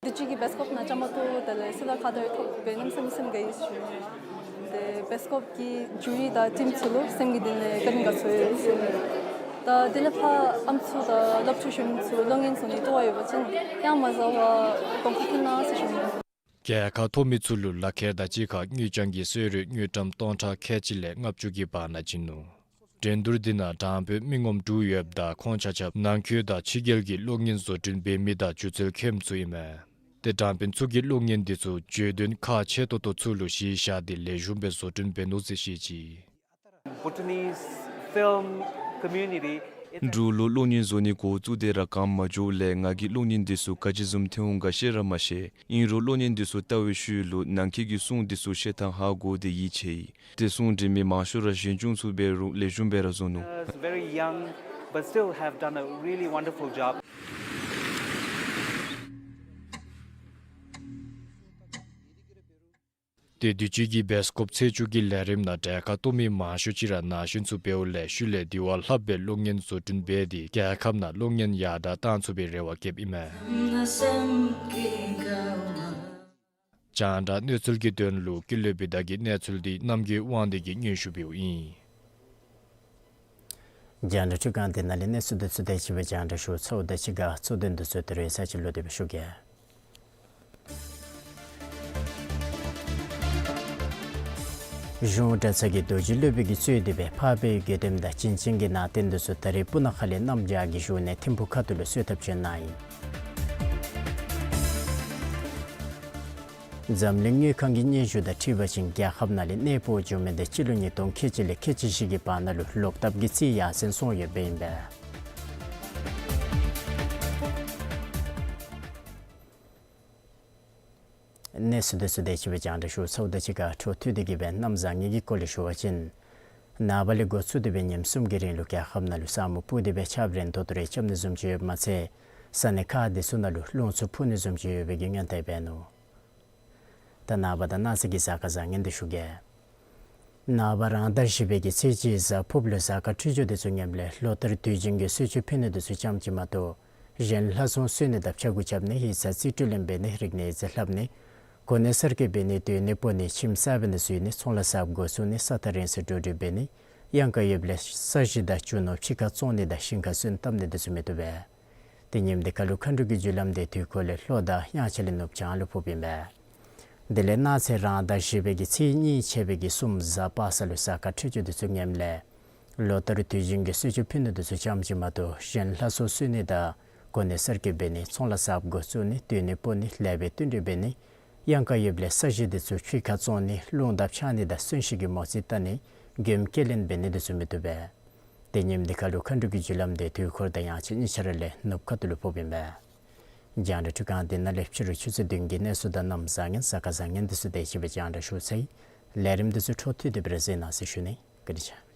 དུས་ཅི་གི་བེསཊ་ཀོབ་ནང་བཅའ་མར་གཏོགས། དེ་ལས་སི་ལ་ཁ་དར་ཐོབ་པའི་གནམ་མེད་ས་མེད་སེམས་དགའ་ཡི་ཟེར་ཞུ་ནི། དེ་བེསཊ་ཀོབ་ཀྱི་ཇུ་རི་དང་ཊིམ་ཚུ་ལུ་སེམས་ཀྱི་གཏིང་ལས་བཀའ་དྲིན་དགའ་ཚོར་ཡོད་ཟེར་ཞུ་ནི། ད་དེ་ལས་ཕར་ཨམ་སྲུ་དང་སློབ་ཕྲུག་གཞོནམ་ཚུ་གློག་བརྙན་བཟོ་ནི་སྤྲོ་བ་ཡོད་པ་ཅིན་ཡང་མ་བཟའ་བར་གོང་འཕེལ་གནང་ཟེར་ཞུ་ནི། རྒྱལ་ཁ་ཐོབ་མི་ཚུ་ལུ་ལག་ཁྱེར་དང་གཅིག་ཁར་དངུལ་རྐྱང་གི་གསོལ་རས་དངུལ་ཀྲམ་སྟོང་ཕྲག་ཁལ་གཅིག་ལས་ལྔ་བཅུ་གི་བར་ན་བྱིན་ནུག། འགྲན་བསྡུར་འདི་ནང་དྲང་དཔོན་མི་ངོམ་དྲུག་ཡོདཔ་ད་ཁོང་ཆ་ཁྱབ་ནང་འཁོད་དང་ཕྱི་རྒྱལ་གྱི་གློག་བརྙན་བཟོ་སྐྲུན་འབད་མི་དང་སྒྱུ་རྩལ་མཁནམ་ཚུ་ཨིན་མས། ཏེ་དྲང་དཔོན་ཚུ་གིས་གློག་བརྙན་འདི་ཚུ་བརྗོད་དོན་ཁག་ཆེ་ཏོག་ཏོ་ཚུ་ལུ་གཞི་བཞག་སྟེ་ལེགས་ཤོམ་སྦེ་བཟོ་སྐྲུན་འབད་ནུག་ཟེར་བཤད་ཅི། Bhutanese film community, it's འབྲུག་ལུ་གློག་བརྙན་བཟོ་ནི་འགོ་བཙུགས་ཏེ་ར་གནམ་མ་འགྱོཝ་ལས་ང་གིས་གློག་བརྙན་འདི་ཚུ་ག་ཅི་བཟུམ་ཐོན་འོང་ག་ཤེས་ར་མ་ཤེས། ཨིན་རུང་གློག་བརྙན་འདི་ཚུ་བལྟ་བའི་ཤུལ་ལུ་ནང་འཁོད་ཀྱི་སྲུང་འདི་ཚུ་ཤེས་ཐངས་ཧ་གོ་སྟེ་ཡིད་ཆེས་ཡི། ཏེ་སྲུང་འབྲི་མི་མང་ཤོས་ར་གཞན་ཅུང་ཚུ་འབད་རུང་ལེགས་ཤོམ་སྦེ་ར་བཟོ་ནུག། Very young, but still have done a really wonderful job. ཏེ་དུས་ཅི་གི་བེསཊ་ཀོབ་ཚེས་བཅུ་གི་ལས་རིམ་ནང་གྲལ་ཁར་གཏོགས་མི་མང་ཤོས་ཅིག་ར་ན་གཞོན་ཚུ་འབདཝ་ལས་ཤུལ་ལས་དེ་བ་ལྷགཔ་སྦེ་གློག་བརྙན་བཟོ་སྐྲུན་འབད་དེ་རྒྱལ་ཁབ་ནང་གློག་བརྙན་ཡར་དྲག་བཏང་ཚུགས་པའི་རེ་བ་བསྐྱེདཔ་ཨིན་མས། རྒྱང་བསྒྲགས་གནས་ཚུལ་གྱི་དོན་ལུ་ཀུན་ལེགས་བི་དྷ་གི་གནས་ཚུལ་འདི་རྣམ་རྒྱལ་དབང་འདུས་ཀྱིས་སྙན་ཞུ་འབདཝ་ཨིན། རྒྱང་བསྒྲགས་འཕྲུལ་ཁང་འདི་ནང་ལས་གནས་ཚུལ་འདི་ཚུ་དེ་ཅིག་སྦེ་རྒྱང་བསྒྲགས་ཞུ་ཚརཝ་ད་ཅིག་ཁར་གཙོ་དོན་འདི་ཚུ་ད་རིས་ཚར་གཅིག་ལོག་སྟེ་སྦེ་ཞུ་གེ། གཞུང་གྲྭ་ཚང་གི་རྡོ་རྗེ་སློབ་དཔོན་གྱིས་གཙོས་ཏེ་སྦེ་འཕགས་པའི་དགེ་འདུནམ་དང་བྱིན་ཅན་གྱི་ནང་རྟེན་འདི་ཚུ་ད་རིས་སྤུ་ན་ཁ་ལས་གནམ་བྱཱར་གྱི་བཞུགས་གནས་ཐིམ་ཕུག་ཁ་ཐུག་ལུ་གསོལ་ཐབ་བྱོན་གནང་ཡི། འཛམ་གླིང་དངུལ་ཁང་གི་སྙན་ཞུ་དང་འཁྲིལ་བ་ཅིན་རྒྱལ་ཁབ་ནང་ལས་གནས་སྤོ་འགྱོ་མི་འདི་སྤྱི་ལོ་ཉིས་སྟོང་ཁལ་གཅིག་ལས་ཁལ་གཅིག་བཞི་གི་བར་ན་ལུ་ལོག་ལྟབ་ཀྱིས་རྩིས་ཡར་སེང་སོང་ཡོདཔ་ཨིན་པས། གནས་ཚུལ་འདི་ཚུ་དེ་ཅིག་སྦེ་རྒྱང་བསྒྲགས་ཞུ་ཚརཝ་ད་ཅིག་ཁར་འཕྲོ་མཐུད་དེ་གིས་སྦེ་གནམ་བཟང་ངན་གྱི་སྐོར་ལས་ཞུ་བ་ཅིན་ནངས་པ་ལས་འགོ་བཙུགས་ཏེ་སྦེ་ཉིནམ་གསུམ་གྱི་རིང་ལུ་རྒྱལ་ཁབ་ནང་ལུ་ས་སྨུག་སྤུབས་ཏེ་སྦེ་ཆརཔ་རན་ཏོག་ཏོ་རེ་རྐྱབ་ནི་བཟུམ་ཅིག་ཡོདཔ་མ་ཚད་ས་གནས་ཁག་འདི་ཚུ་ནང་ལུ་རླུང་འཚུབ་འཕུ་ནི་བཟུམ་ཅིག་ཡོད་པའི་གི་སྔོན་བརྡ་འབད་ནུག། ད་ནངས་པ་དང་གནངས་ཚེ་གི་གཟའ་སྐར་བཟང་ངན་འདི་ཞུ་གེ། ནངས་པ་རང་ཟླ་བཞི་པའི་གི་ཚེས་གཅིག་གཟའ་ཕུརཔ་ལུ་གཟའ་སྐར་འཕྲོད་སྦྱོར་འདི་ཚུ་ངནམ་ལས་ལོ་ལྟར་དུས་རྒྱུན་གྱི་གསོལ་མཆོད་ཕུལ་ནི་འདི་ཚུ་ཙམ་ཅིག་མ་གཏོགས་གཞན་ལྷ་སྲུང་གསོལ་ནི་དང་ཕྱྭ་འགུགས་རྐྱབ་ནི་ཡིག་ཚང་རྩིས་སྤྲོད་ལེན་འབད་ནི་རིག་གནས་ཡིག་རྩིས་ལྷབ་ནི་གོ་གནས་གསར་བསྐོ་འབད་ནི་སྡོད་གནས་སྤོ་ནི་ཁྱིམ་གསརཔ་ནང་འཛུལ་ནི་ཚོང་ལཱ་གསརཔ་འགོ་བཙུགས་ནི་ས་ཐག་རིང་སར་འགྲོ་འགྲུལ་འབད་ནི་གཡང་ཁ་ཡོདཔ་ལས་ས་གཞི་དང་རྒྱུ་ནོར་ཕྱི་ཁར་བཙོང་ནི་དང་ཞིང་ཁར་སོན་བཏབ་ནི་འདི་ཚུ་མི་བཏུབ་པས། དེ་ཉིནམ་འདི་ཁར་ལུ་མཁའ་འགྲོ་གི་རྒྱུ་ལམ་འདི་དུས་འཁོར་ལས་ལྷོ་དང་དབྱངས་འཆར་ལས་ནུབ་བྱང་ལུ་ཕོགཔ་ཨིན་པས། དེ་ལས་གནངས་ཚེ་རང་ཟླ་བཞི་པའི་གི་ཚེས་གཉིས་ཆད་པའི་གི་གསུམ་གཟའ་པ་སངས་ལུ་གཟའ་སྐར་འཕྲོད་སྦྱོར་འདི་ཚུ་ངནམ་ལས་ལོ་ལྟར་དུས་རྒྱུན་གྱི་གསོལ་མཆོད་ཕུལ་ནི་འདི་ཚུ་ཙམ་ཅིག་མ་གཏོགས་གཞན་ལྷ་སྲུང་གསོལ་ནི་དང་གོ་གནས་གསར་བསྐོ་འབད་ནི་ཚོང་ལཱ་གསརཔ་འགོ་བཙུགས་ནི་སྡོད་གནས་སྤོ་ནི་ལེགས་པའི་བསྟུན་གྲོས་འབད་ནི་གཡང་ཁ་ཡོདཔ་ལས་ས་གཞི་འདི་ཚུ་ཕྱི་ཁར་བཙོང་ནི་རླུང་དང་ཕྱགས་སྙིགས་དང་གསོན་གཤིན་གྱི་མོ་རྩིས་བལྟ་ནི་མགྱོནམ་སྐྱེལ་ལེན་འབད་ནི་འདི་ཚུ་མི་བཏུབ་པས། དེ་ཉིནམ་འདི་ཁར་ལུ་མཁའ་འགྲོ་གི་རྒྱུ་ལམ་འདི་དུས་འཁོར་དང་དབྱངས་འཆར་གཉིས་ཆ་ར་ལས་ནུབ་ཁ་ཐུག་ལུ་ཕོགཔ་ཨིན་པས། རྒྱང་བསྒྲགས་འཕྲུལ་ཁང་འདི་ནང་ལས་ཕྱི་རུ་ཆུ་ཚོད་བདུན་གྱི་གནས་ཚུལ་དང་གནམ་བཟང་ངན་གཟའ་སྐར་བཟང་ངན་འདི་ཚུ་དེ་ཅིག་སྦེ་རྒྱང་བསྒྲགས་ཞུ་ཚར་ཡི། ལས་རིམ་འདི་ཚུ་འཕྲོ་མཐུད་དེ་སྦེ་ར་གཟིགས་གནང་ཟེར་ཞུ་ནི། བཀའ་དྲིན་ཆེ།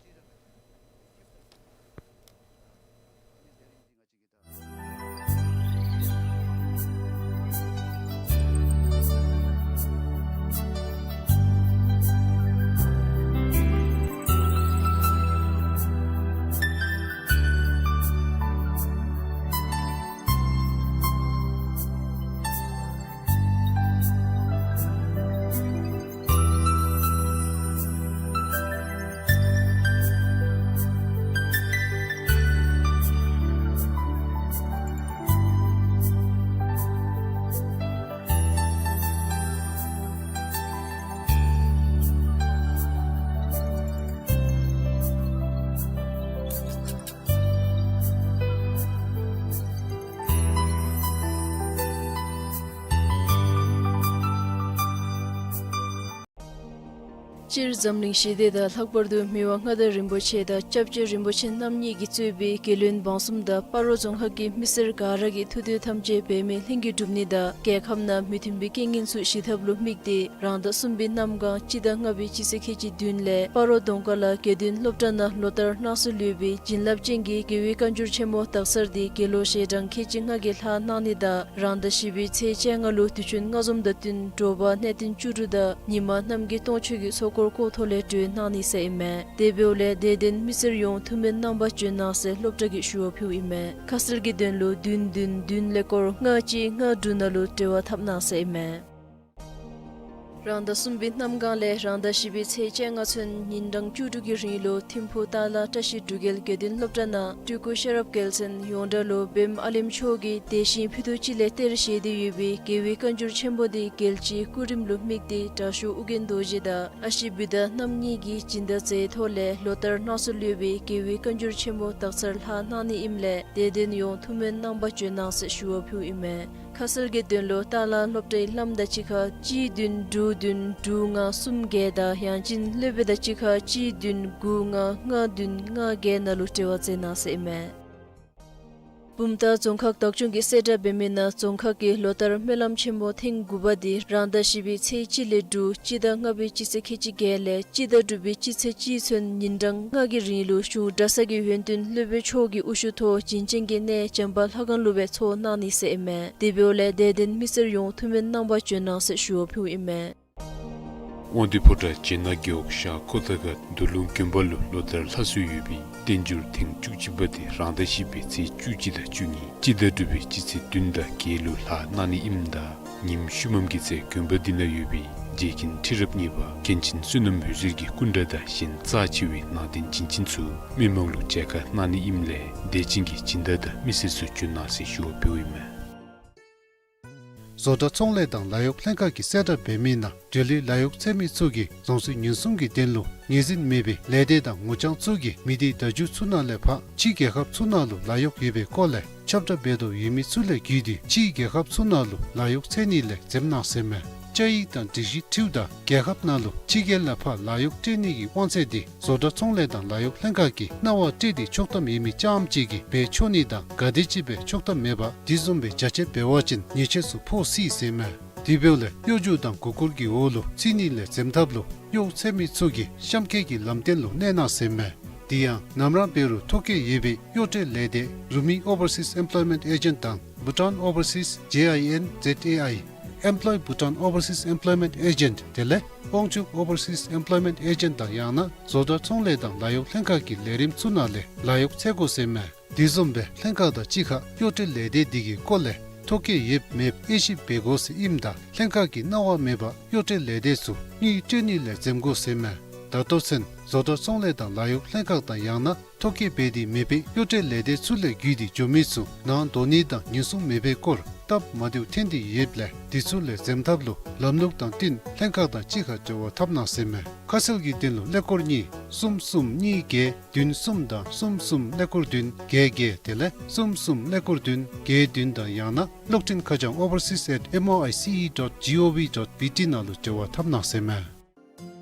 སྤྱིར་འཛམ་གླིང་ཞི་བདེ་དང་ལྷག་པར་དུ་མི་དབང་མངའ་བདག་རིན་པོ་ཆེ་དང་སྐྱབས་རྗེ་རིན་པོ་ཆེ་རྣམ་གཉིས་ཀྱིས་གཙོས་པའི་རྒྱལ་བློན་འབངས་གསུམ་དང་སྤ་རོ་རྫོང་ཁག་གི་མི་སེར་ག་ར་གི་ཐུགས་འདོད་ཐམས་ཅད་འབད་མེད་ལྷུན་གྱིས་འགྲུབ་ནི་དང་རྒྱལ་ཁབ་ནང་མི་མཐུན་པའི་རྐྱེན་ངན་ཚུ་ཞི་ཐབས་ལུ་དམིགས་ཏེ་རང་ཟླ་གསུམ་པའི་གནམ་གང་སྤྱི་ཟླ་ལྔ་པའི་སྤྱི་ཚེས་ཁལ་གཅིག་བདུན་ལས་སྤ་རོ་རྫོང་ཁག་ལ་དགེ་འདུན་སློབ་གྲྭ་ནང་ལོ་ལྟར་གནང་སྲོལ་ཡོད་པའི་བྱིན་རླབས་ཅན་གྱི་རྒྱལ་བའི་བཀའ་འགྱུར་ཆེན་མོ་དག་ཚར་དེ་དགེ་སློང་ཞལ་གྲངས་ཁལ་གཅིག་ལྔ་གིས་ལྷག་གནང་ནི་དང་རང་ཟླ་བཞི་པའི་ཚེས་བཅོ་ལྔ་ལུ་དུས་ཆེན་ལྔ་འཛོམས་དང་བསྟུན་དྲོ་པ་གནས་བརྟན་བཅུ་དྲུག་དང་ཉི་མ་གནམ་གྱི་སྟོང་མཆོད་ཀྱི་ཚོགས་འཁོར་བསྐོར་ཐོག་ལས་གྲོལ་གནང་ནི་ཟེར་ཨིན་མས། དེ་འབདཝ་ལས་དད་ལྡན་མི་སེར་ཡོངས་ཐུགས་སྨོན་གནང་པར་བྱོན་གནང་ཟེར་སློབ་གྲྭ་གིས་ཞུ་བ་ཕུལཝ་ཨིན་མས། ཁ་གསལ་གྱི་དོན་ལུ་བདུན་བདུན་བདུན་ཀླད་ཀོར་ལྔ་གཅིག་ལྔ་དྲུག་ནང་ལུ་འབྲེལ་བ་འཐབ་གནང་ཟེར་ཨིན་མས། རང་ཟླ་གསུམ་པའི་གནམ་གང་ལས་རང་ཟླ་བཞི་པའི་ཚེས་བཅོ་ལྔ་ཚུན་ཉིན་གྲངས་བཅུ་དྲུག་གི་རིང་ལུ་ཐིམ་ཕུག་ཏ་ལ་བཀྲ་ཤིས་འབྲུག་རྒྱལ་དགེ་འདུན་སློབ་གྲྭ་ནང་སྤྲུལ་སྐུ་ཤེས་རབ་རྒྱལ་མཚན་ཡོངས་གྲགས་ལུ་བེམ་ཨ་ལེམ་མཆོག་གིས་དེ་བཞིན་ཕུད་རྡོག་གཅིག་ལས་གཏེར་བཞེས་ཏེ་ཡོད་པའི་རྒྱལ་བའི་བཀའ་འགྱུར་ཆེན་པོ་དེ་རྒྱལ་སྤྱིའི་སྐུ་རིམ་ལུ་དམིགས་ཏེ་དྲག་ཤོས་ཨོ་རྒྱན་རྡོ་རྗེ་དང་ཨ་ཞེ་བུདྡྷ་རྣམ་གཉིས་ཀྱིས་སྦྱིན་བདག་མཛད་ཐོག་ལས་ལོ་ལྟར་གནང་སྲོལ་ཡོད་པའི་རྒྱལ་བའི་བཀའ་འགྱུར་ཆེན་མོ་དག་ཚར་ལྷག་གནང་ནི་ཨིནམ་ལས་དད་ལྡན་ཡོངས་ཐུགས་སྨོན་གནང་པར་བྱོན་གནང་ཟེར་ཞུ་བ་ཕུལཝ་ཨིན་མས། ཁ་གསལ་གྱི་དོན་ལུ་ཏཱ་ལ་སློབ་གྲྭའི་ལམ་དང་གཅིག་ཁར་གཅིག་བདུན་དྲུག་བདུན་དྲུག་ལྔ་གསུམ་བརྒྱད་དང་ཡང་ཅིན་སློབ་དཔོན་དང་གཅིག་ཁར་གཅིག་བདུན་དགུ་ལྔ་ལྔ་བདུན་ལྔ་བརྒྱད་ནང་ལུ་འབྲེལ་བ་མཛད་གནང་ཟེར་ཨིན་མས། བུམ་ཐང་རྫོང་ཁག་བདག་སྐྱོང་གིས་གསལ་བསྒྲགས་འབད་མི་ནང་རྫོང་ཁག་གི་ལོ་ལྟར་སྨོན་ལམ་ཆེན་མོ་ཐེངས་དགུ་པ་དེ་རང་ཟླ་བཞི་པའི་ཚེས་གཅིག་ལས་དྲུག་སྤྱི་ཟླ་ལྔ་པའི་སྤྱི་ཚེས་ཁལ་གཅིག་བརྒྱད་ལས་སྤྱི་ཟླ་དྲུག་པའི་སྤྱི་ཚེས་གཅིག་ཚུན་ཉིན་གྲངས་ལྔ་གི་རིང་ལུ་གཞུང་གྲྭ་ཚང་གི་ཡོན་ཏན་སློབ་དཔོན་མཆོག་གི་དབུ་བཞུགས་ཐོག་བྱིན་ཅན་གྱི་གནས་བྱམས་པ་ལྷ་ཁང་ལུ་སྦེ་ཚོགས་གནང་ནི་ཟེར་ཨིན་མས། དེ་འབདཝ་ལས་དད་ལྡན་མི་སེར་ཡོངས་ཐུགས་སྨོན་གནང་པར་བྱོན་གནང་ཟེར་ཞུ་བ་ཕུལཝ་ཨིན་མས། དབང་འདུས་ཕོ་བྲང་རྗེ་ནག་རྒེད་འོག་ཤར་ཁོ་ཐང་ཁ་རྡོར་ལུང་དགོན་པ་ལུ་ལོ་ལྟར་ལྷག་སྲོལ་ཡོད་པའི་བསྟན་འགྱུར་ཐེངས་བཅུ་གཅིག་པ་དེ་རང་ཟླ་བཞི་པའི་ཚེས་བཅུ་གཅིག་དང་བཅུ་གཉིས་སྤྱི་ཟླ་དྲུག་པའི་སྤྱི་ཚེས་བདུན་དང་བརྒྱད་ལུ་ལྷག་གནང་ནི་ཨིནམ་ད་ཉིནམ་ཤུལ་མམ་གི་ཚེ་དགོན་པ་འདི་ནང་ཡོད་པའི་རྗེ་མཁན་ཁྲི་རབས་གཉིས་པ་མཁན་ཆེན་བསོད་ནམས་འོད་ཟེར་གྱི་སྐུ་འདྲ་དང་གཞན་རྩ་ཆེ་བའི་ནང་རྟེན་བྱིན་ཅན་ཚུ་མི་མང་ལུ་མཇལ་ཁ་གནང་ནི་ཨིནམ་ལས་དད་ཅན་གྱི་སྦྱིན་བདག་དང་མི་སེར་ཚུ་བྱོན་གནང་ཟེར་ཞུ་བ་ཕུལཝ་ཨིན་མས། བཟོ་གྲྭ་ཚོང་ལས་དང་ལཱ་གཡོག་ལྷན་ཁག་གིས་གསལ་བསྒྲགས་འབད་མི་ནང་འབྲེལ་ཡོད་ལཱ་གཡོག་འཚོལ་མི་ཚུ་གིས་རྫོང་སྲིད་ཉེན་སྲུང་གི་དོན་ལུ་ངོས་འཛིན་མེད་པའི་ལས་སྡེ་དང་ངོ་རྐྱང་ཚུ་གིས་མི་སྡེ་བརྡ་བརྒྱུད་ཚུ་ནང་ལས་ཕར་ཕྱི་རྒྱལ་ཁབ་ཚུ་ནང་ལུ་ལཱ་གཡོག་ཡོད་པའི་སྐོར་ལས་ཁྱབ་བསྒྲགས་འབད་དོ་ཡོད་མི་ཚུ་ལས་བརྒྱུད་དེ་ཕྱི་རྒྱལ་ཁབ་ཚུ་ནང་ལུ་ལཱ་གཡོག་འཚོལ་ནི་ལས་འཛེམ་གནང་ཟེར་མས། བཅའ་ཡིག་དང་སྒྲིག་གཞི་འཁྲིལཝ་ད་རྒྱལ་ཁབ་ནང་ལུ་ཕྱི་རྒྱལ་ལས་ཕར་ལཱ་གཡོག་སྤྲོད་ནི་གི་དབང་ཚད་དེ་བཟོ་གྲྭ་ཚོང་ལས་དང་ལཱ་གཡོག་ལྷན་ཁག་གིས་གནང་བ་སྤྲོད་དེ་ཆོག་ཐམ་ཡོད་མི་རྐྱངམ་ཅིག་གིས་འབད་ཆོག་ནི་དང་ག་དེམ་ཅིག་སྦེ་ཆོག་ཐམ་མེད་པར་དེ་བཟུམ་སྦེ་བྱ་སྤྱོད་འབད་བ་ཅིན་ཉེས་ཆད་ཚུ་ཕོག་སྲིད་ཟེར་མས། དེ་འབདཝ་ལས་གཡོ་སྒྱུ་དང་མགུ་སྐོར་གྱི་འོག་ལུ་ཚུད་ནི་ལས་འཛེམ་ཐབས་ལུ་གཡོག་འཚོལ་མི་ཚུ་གིས་གཤམ་འཁོད་ཀྱི་ལམ་སྟོན་ལུ་གནས་གནང་ཟེར་མས། དེ་ཡང་ནམ་ར་འབད་རུང་ཐོ་བཀོད་ཡོད་པའི་གཡོག་སྤྲོད་ལས་སྡེ་རུ་མི་ཨོ་བར་སིས་ཨེམ་པོ་ལོའི་མེནཊ་ཨེ་ཇེནཊ་དང་བྷུ་ཊཱན་ཨོ་བར་སིས་ཇེ་ཨའི་ཨེན་ཛེཌ་ཨེ་ཨའི་ཨེམ་པོ་ལོའི་བྷུ་ཊཱན་ཨོ་བར་སིས་ཨེམ་པོ་ལོའི་མེནཊ་ཨེ་ཇེནཊ་དེ་ལས་དབང་ཕྱུག་ཨོ་བར་སིས་ཨེམ་པོ་ལོའི་མེནཊ་ཨེ་ཇེནཊ་དང་ཡང་ན་བཟོ་གྲྭ་ཚོང་ལས་དང་ལཱ་གཡོག་ལྷན་ཁག་གི་ལས་རིམ་ཚུ་ནང་ལས་ལཱ་གཡོག་འཚོལ་དགོ་ཟེར་མས། དེ་བཟུམ་སྦེ་ལྷན་ཁག་དང་གཅིག་ཁར་གཡོག་སྤྲོད་ལས་སྡེ་འདི་གི་སྐོར་ལས་ཐོ་བཀོད་ཡོད་མེདཔ་དབྱེ་ཞིབ་འབད་དགོ་ཟེར་ཨིནམ་ད་ལྷན་ཁག་གིས་གནང་བ་མེད་པར་གཡོག་སྤྲོད་ལས་སྡེ་ཚུ་དངུལ་སྤྲོད་ནི་ལས་འཛེམ་དགོ་ཟེར་མས། ད་ལྟོ་ཚུན་བཟོ་གྲྭ་ཚོང་ལས་དང་ལཱ་གཡོག་ལྷན་ཁག་དང་ཡང་ན་ཐོ་བཀོད་འབད་དེ་མེད་པའི་གཡོག་སྤྲོད་ལས་སྡེ་ཚུ་ལས་བརྒྱུད་དེ་འགྱོ་མི་ཚུ་ནང་འགྲོ་ནི་དང་ཉེན་སྲུང་མེད་པའི་སྐོར་སྟབས་མ་བདེཝ་ཐོན་ཏེ་ཡོདཔ་ལས་དེ་ཚུ་ལས་འཛེམ་ཐབས་ལུ་ལམ་ལུགས་དང་བསྟུན་ལྷན་ཁག་དང་གཅིག་ཁར་འབྲེལ་བ་འཐབ་གནང་ཟེར་མས། ཁ་གསལ་གྱི་དོན་ལུ་ཀླད་ཀོར་གཉིས་གསུམ་གསུམ་གཉིས་བརྒྱད་བདུན་གསུམ་དང་གསུམ་གསུམ་ཀླད་ཀོར་བདུན་བརྒྱད་བརྒྱད་དེ་ལས་གསུམ་གསུམ་ཀླད་ཀོར་བདུན་བརྒྱད་བདུན་དང་ཡང་ན་གློག་འཕྲིན་ཁ་བྱང་ཨོ་བར་སིས་ཨེཊ་ཨེམ་ཨོ་ཨའི་སི་ཨི་ཌོཊ་ཇི་ཨོ་ཝི་ཌོཊ་བི་ཊི་ནང་ལུ་འབྲེལ་བ་འཐབ་གནང་ཟེར་མས།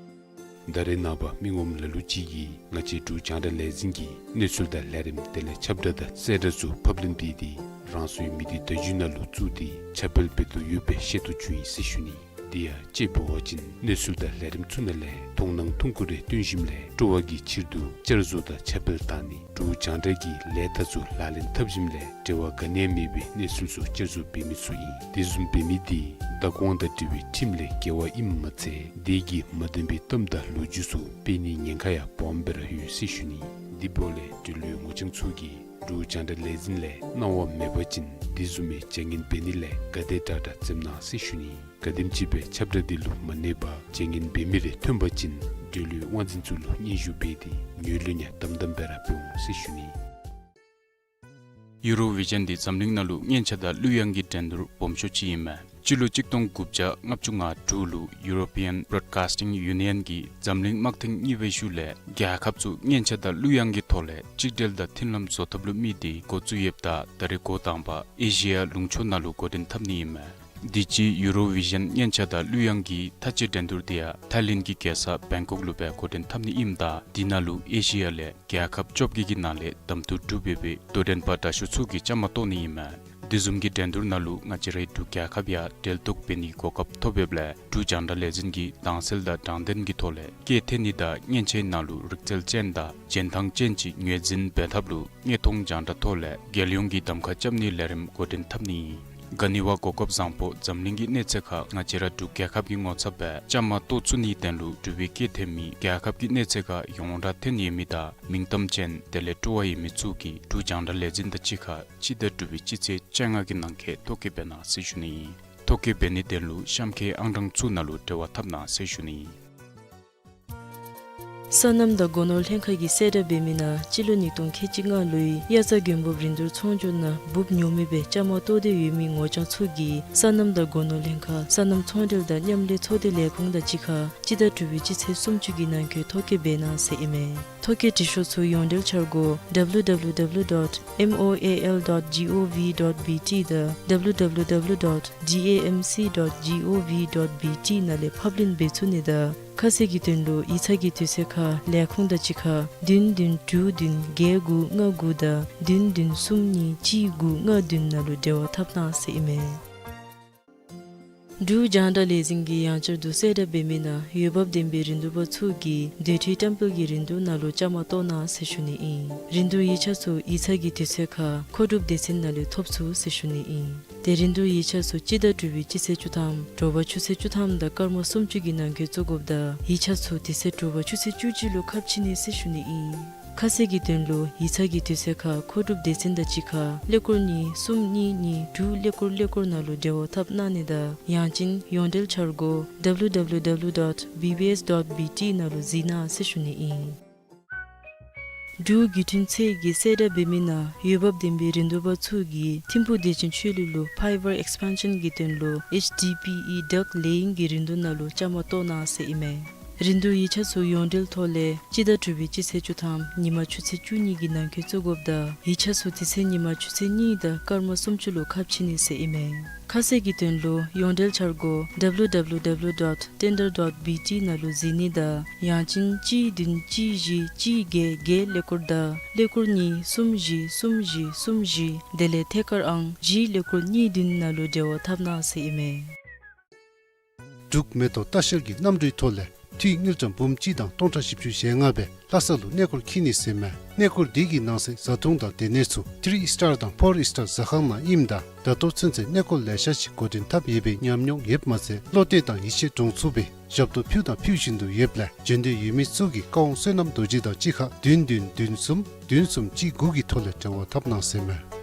ད་རེས་ནངས་པ་མི་ངོམ་ལ་ལུ་ཅིག་གིས་ང་བཅས་འབྲུག་རྒྱང་བསྒྲགས་ལས་འཛིན་གྱི་གནས་ཚུལ་དང་ལས་རིམ་དེ་ལས་ཁྱབ་བསྒྲགས་དང་གསལ་བསྒྲགས་ཚུ་ཕབ་ལེན་འབད་དེ་རང་སོའི་མི་སྡེ་བརྡ་བརྒྱུད་ནང་ལུ་བཙུགས་ཏེ་ཁྱབ་སྤེལ་འབད་དོ་ཡོདཔ་སྦེ་ཤེས་རྟོགས་བྱུང་ཡི་ཟེར་ཞུ་ནི། དེ་ཡང་དཔྱེ་འབད་བ་ཅིན་གནས་ཚུལ་དང་ལས་རིམ་ཚུ་ནང་ལས་མཐོང་སྣང་ཐུང་ཀུ་རེ་བཏོན་ཞིནམ་ལས་སྤྲོ་བ་གི་ཕྱིར་དུ་བསྐྱར་བཟོ་དང་ཁྱབ་སྤེལ་བཏང་ནི། འབྲུག་རྒྱང་བསྒྲགས་ཀྱི་ལས་རྟགས་ཚུ་ལག་ལེན་འཐབ་ཞིནམ་ལས་འབྲེལ་བ་ག་ནི་ཡང་མེད་པའི་གནས་ཚུལ་ཚུ་བསྐྱར་བཟོ་འབད་མི་ཚུ་ཨིན། དེ་བཟུམ་འབད་མི་དེ་བདག་དབང་དང་འབྲེལ་བའི་ཁྲིམས་ལས་འགལ་བ་ཨིནམ་མ་ཚད་དེ་གིས་མ་བདེན་པའི་གཏམ་དང་ལོ་རྒྱུས་ཚུ་སྤེལ་ནིའི་ཉེན་ཁ་ཡང་སྦོམ་སྦེ་ར་ཡོད་ཟེར་ཞུ་ནི། དེ་འབདཝ་ལས་འབྲེལ་ཡོད་ངོ་རྐྱང་ཚུ་གིས་འབྲུག་རྒྱང་བསྒྲགས་ལས་འཛིན་ལས་གནང་བ་མེད་པ་ཅིན་དེ་བཟུམ་མའི་བྱ་ངན་འབད་ནི་ལས་ག་དེ་དྲག་དྲག་འཛེམ་གནང་ཟེར་ཞུ་ནི། ག་དེམ་ཅིག་སྦེ་ཁྱབ་བསྒྲགས་འདི་ལུ་མ་གནས་པར་བྱ་ངན་འབད་མི་རེ་ཐོན་པ་ཅིན་འབྲེལ་ཡོད་དབང་འཛིན་ཚུ་ལུ་སྙན་ཞུ་འབད་དེ་ངོས་ལེན་ཡང་དམ་དམ་སྦེ་ར་འབད་འོང་ཟེར་ཞུ་ནི། ཡུ་རོ་བི་ཞཱན་འདི་འཛམ་གླིང་ནང་ལུ་སྔོན་ཆད་དང་གླུ་དབྱངས་ཀྱི་འགྲན་བསྡུར་སྦོམ་ཤོས་ཅིག་ཨིན་མས། སྤྱི་ལོ་གཅིག་སྟོང་དགུ་བརྒྱ་ལྔ་བཅུ་ང་དྲུག་ལུ་ཡུ་རོ་པི་ཡཱན་བོ་རོཌ་ཀཱསི་ཊིང་ཡུ་ནི་ཡཱན་གྱིས་འཛམ་གླིང་དམག་ཐེངས་གཉིས་པའི་ཤུལ་ལས་རྒྱལ་ཁབ་ཚུ་སྔོན་ཆད་དང་གླུ་དབྱངས་ཀྱི་ཐོག་ལས་གཅིག་སྒྲིལ་དང་མཐུན་ལམ་བཟོ་ཐབས་ལུ་དམིགས་ཏེ་འགོ་བཙུགས་ཡོདཔ་ད་ད་རེས་འགོ་དང་པ་ཨེ་ཤི་ཡ་ལུང་ཕྱོགས་ནང་ལུ་འགོ་འདྲེན་འཐབ་ནི་ཨིན་མས། དུས་ཅི་ཡུ་རོ་བི་ཞཱན་སྙན་ཆ་དང་གླུ་དབྱངས་ཀྱི་མཐའ་དཔྱད་འགྲན་བསྡུར་དེ་ཡང་ཐའི་ལེནཌ་གི་རྒྱལ་ས་བེང་ཀོག་ལུ་སྦེ་འགོ་འདྲེན་འཐབ་ནི་ཨིནམ་ད་དེ་ནང་ལུ་ཨེ་ཤི་ཡ་ལས་རྒྱལ་ཁབ་བཅོ་བརྒྱད་ཀྱི་ནང་ལས་གདམ་འཐུ་གྲུབ་ཡོད་པའི་དོ་འགྲན་པ་དྲག་ཤོས་ཚུ་གིས་བཅའ་མར་གཏོགས་ནི་ཨིན་མས། དེ་བཟུམ་གྱི་འགྲན་བསྡུར་ནང་ལུ་ང་བཅས་རའི་འབྲུག་རྒྱལ་ཁབ་ཡང་གྲལ་གཏོགས་འབད་ནིའི་གོ་སྐབས་ཐོབ་ཡོདཔ་ལས་འབྲུག་རྒྱང་བསྒྲགས་ལས་འཛིན་གྱིས་དྭངས་གསལ་དང་དྲང་བདེན་གྱི་ཐོག་ལས་སྐད་འཐེན་ནི་དང་མཉེན་ཆས་ནང་ལུ་རིག་རྩལ་ཅན་དང་རྗེས་འདང་ཅན་ཅིག་ངོས་འཛིན་འབད་ཐབས་ལུ་དངོས་མཐོང་རྒྱང་བསྒྲགས་ཐོག་ལས་རྒྱལ་ཡོངས་ཀྱི་གདམ་ཁ་རྐྱབ་ནིའི་ལས་རིམ་འགོ་འདྲེན་འཐབ་ནི་ཨིན། ག་ནི་བ་གོ་སྐབས་བཟང་པོ་འཛམ་གླིང་གི་གནས་ཚད་ཁར་ང་བཅས་ར་འབྲུག་རྒྱལ་ཁབ་ཀྱི་ངོ་ཚབ་སྦེ་བཅའ་མར་གཏོགས་ཚུགས་ནིའི་དོན་ལུ་འབྲུག་པའི་སྐད་འཐེན་མི་རྒྱལ་ཁབ་ཀྱི་གནས་ཚད་ཁར་ཡོངས་གྲགས་ཐོན་ཡོད་མི་དང་མིང་གཏམ་ཅན་དེ་ལས་སྤྲོ་བ་ཡོད་མི་ཚུ་གིས་འབྲུག་རྒྱང་བསྒྲགས་ལས་འཛིན་དང་གཅིག་ཁར་སྤྱི་ཟླ་དྲུག་པའི་སྤྱི་ཚེས་བཅོ་ལྔ་གི་ནང་འཁོད་ཐོ་བཀོད་འབད་གནང་ཟེར་ཞུ་ནི་ཨིན། ཐོ་བཀོད་འབད་ནིའི་དོན་ལུ་གཤམ་འཁོད་ཨང་གྲངས་ཚུ་ནང་ལུ་འབྲེལ་བ་འཐབ་གནང་ཟེར་ཞུ་ནི་ཨིན། སོ་ནམ་དང་སྒོ་ནོར་ལྷན་ཁག་གིས་གསལ་བསྒྲགས་འབད་མི་ནང་སྤྱི་ལོ་ཉིས་སྟོང་ཁལ་གཅིག་ལྔ་ལོའི་དབྱར་རྩྭ་དགུན་འབུབ་རིན་བསྡུར་ཚོང་སྒྱུར་ནང་འབུབ་ཉོ་མི་སྦེ་བཅའ་མར་གཏོགས་ཏེ་ཡོད་མི་ངོ་རྐྱང་ཚུ་གིས་སོ་ནམ་དང་སྒོ་ནོར་ལྷན་ཁག་སོ་ནམ་ཚོང་འབྲེལ་དང་མཉམ་ལས་ཚོགས་སྡེ་ལས་ཁུངས་དང་གཅིག་ཁར་སྤྱི་ཟླ་དྲུག་པའི་སྤྱི་ཚེས་སུམ་ཅུ་གི་ནང་འཁོད་ཐོ་བཀོད་འབད་གནང་ཟེར་ཨིན་མས། ཐོ་བཀོད་འབྲི་ཤོག་ཚུ་ཡོངས་འབྲེལ་འཆར་སྒོ་W W W dot M O A L dot G O V dot B T དང་W W W dot D A M C dot G O V dot B T ནང་ལས་ཕབ་ལེན་འབད་ཚུགས་ནི་དང་ཁ་གསལ་གྱི་དོན་ལུ་ཡིག་ཚང་གི་དུས་ཚོད་ཁར་ལས་ཁུངས་དང་གཅིག་ཁར་བདུན་བདུན་དྲུག་བདུན་བརྒྱད་དགུ་ལྔ་དགུ་དང་བདུན་བདུན་གསུམ་གཉིས་གཅིག་དགུ་ལྔ་བདུན་ནང་ལུ་འབྲེལ་བ་འཐབ་གནང་ཟེར་ཨིན་མས། འབྲུག་རྒྱང་བསྒྲགས་ལས་འཛིན་གྱིས་ཡང་བསྐྱར་དུ་གསལ་བསྒྲགས་འབད་མི་ནང་འོས་འབབ་ལྡན་པའི་རིན་བསྡུར་པ་ཚུ་གིས་རྡོ་ཁྲི་བཀྲམ་སྤེལ་གྱི་རིན་བསྡུར་ནང་ལུ་བཅའ་མར་གཏོགས་གནང་ཟེར་ཞུ་ནི་ཨིན། རིན་བསྡུར་ཡིག་ཆ་ཚུ་ཡིག་ཚང་གི་དུས་ཚོད་ཁར་མཁོ་སྒྲུབ་སྡེ་ཚན་ནང་ལས་ཐོབ་ཚུགས་ཟེར་ཞུ་ནི་ཨིན། ཏེ་རིན་བསྡུར་ཡིག་ཆ་ཚུ་སྤྱི་ཟླ་དྲུག་པའི་སྤྱི་ཚེས་བཅུ་ཐམ་དྲོ་པ་ཆུ་ཚོད་བཅུ་ཐམ་དང་སྐར་མ་སུམ་ཅུ་གི་ནང་འཁོད་བཙུགས་དགོཔ་ད་ཡིག་ཆ་ཚུ་དེ་ཚེ་དྲོ་པ་ཆུ་ཚོད་བཅུ་གཅིག་ལུ་ཁ་ཕྱེ་ནི་ཟེར་ཞུ་ནི་ཨིན། ཁ་གསལ་གྱི་དོན་ལུ་ཡིག་ཚང་གི་དུས་ཚོད་ཁར་མཁོ་སྒྲུབ་སྡེ་ཚན་དང་གཅིག་ཁར་ཀླད་ཀོར་གཉིས་གསུམ་གཉིས་གཉིས་དྲུག་ཀླད་ཀོར་ཀླད་ཀོར་ནང་ལུ་འབྲེལ་བ་འཐབ་གནང་ནི་དང་ཡང་ཅིན་ཡོངས་འབྲེལ་འཆར་སྒོ་W W W dot B B S dot B T ནང་ལུ་གཟིགས་གནང་ཟེར་ཞུ་ནི་ཨིན། འབྲུག་བརྒྱུད་འཕྲིན་ཚད་ཀྱིས་གསལ་བསྒྲགས་འབད་མི་ནང་འོས་འབབ་ལྡན་པའི་རིན་བསྡུར་པ་ཚུ་གིས་ཐིམ་ཕུག་བདེ་ཆེན་ཆོས་གླིང་ལུ་Fiber Expansion གྱི་དོན་ལུ་H D P E duct laying གི་རིན་བསྡུར་ནང་ལུ་བཅའ་མར་གཏོགས་གནང་ཟེར་ཨིན་མས། རིན་བསྡུར་ཡིག་ཆ་ཚུ་ཡོངས་འབྲེལ་ཐོག་ལས་སྤྱི་ཟླ་དྲུག་པའི་སྤྱི་ཚེས་བཅུ་ཐམ་ཉིན་མ་ཆུ་ཚོད་བཅུ་གཉིས་ཀྱི་ནང་འཁོད་བཙུགས་དགོཔ་ད་ཡིག་ཆ་ཚུ་དེ་ཚེ་ཉིན་མ་ཆུ་ཚོད་གཉིས་དང་སྐར་མ་སུམ་ཅུ་ལུ་ཁ་ཕྱེ་ནི་ཟེར་ཨིན་མས། ཁ་གསལ་གྱི་དོན་ལུ་ཡོངས་འབྲེལ་འཆར་སྒོ་W W W dot tender dot B T ནང་ལུ་གཟིགས་ནི་དང་ཡང་ཅིན་གཅིག་བདུན་གཅིག་བཞི་གཅིག་བརྒྱད་བརྒྱད་ཀླད་ཀོར་དང་ཀླད་ཀོར་གཉིས་གསུམ་བཞི་གསུམ་བཞི་གསུམ་བཞི་དེ་ལས་ཐད་ཀར་ཨང་བཞི་ཀླད་ཀོར་གཉིས་བདུན་ནང་ལུ་འབྲེལ་བ་འཐབ་གནང་ཟེར་ཨིན་མས། འབྲུག་མེ་ཏོག་ལྟ་བཤལ་གྱི་གནམ་གྲུའི་ཐོག་ལས་ཐིག་དངུལ་ཀྲམ་འབུམ་གཅིག་དང་སྟོང་ཕྲག་བཞི་བཅུ་ཞེ་ལྔ་སྦེ་ལྷ་ས་ལུ་གནས་སྐོར་འཁྱིད་ནི་ཟེར་མས། གནས་སྐོར་འདི་གི་ནང་གསེས་བཟའ་འཐུང་དང་སྡོད་གནས་ཚུ་ཐི་རི་ཨིས་ཊར་དང་ཕོར་ཨིས་ཊར་ཟ་ཁང་ནང་ཨིནམ་ད་ད་ལྟོ་ཚུན་ཚོད་གནས་སྐོར་ལེ་ཤ་ཅིག་འགོ་འདྲེན་འཐབ་ཡོད་པའི་ཉམས་མྱོང་ཡོདཔ་མ་ཚད་བློ་གཏད་དང་ཡིད་ཆེས་འདྲོངས་ཚུགས་པའི་ཞབས་ཏོག་ཕུལ་དང་ཕུལ་བཞིན་དུ་ཡོདཔ་ལས་འབྱོན་འདོད་ཡོད་མི་ཚུ་གིས་བཀའ་དབང་བསོད་ནམས་རྡོ་རྗེ་དང་གཅིག་ཁར་བདུན་བདུན་བདུན་གསུམ་བདུན་གསུམ་གཅིག་དགུ་གི་ཐོག་ལས་འབྲེལ་བ་འཐབ་གནང་ཟེར་མས།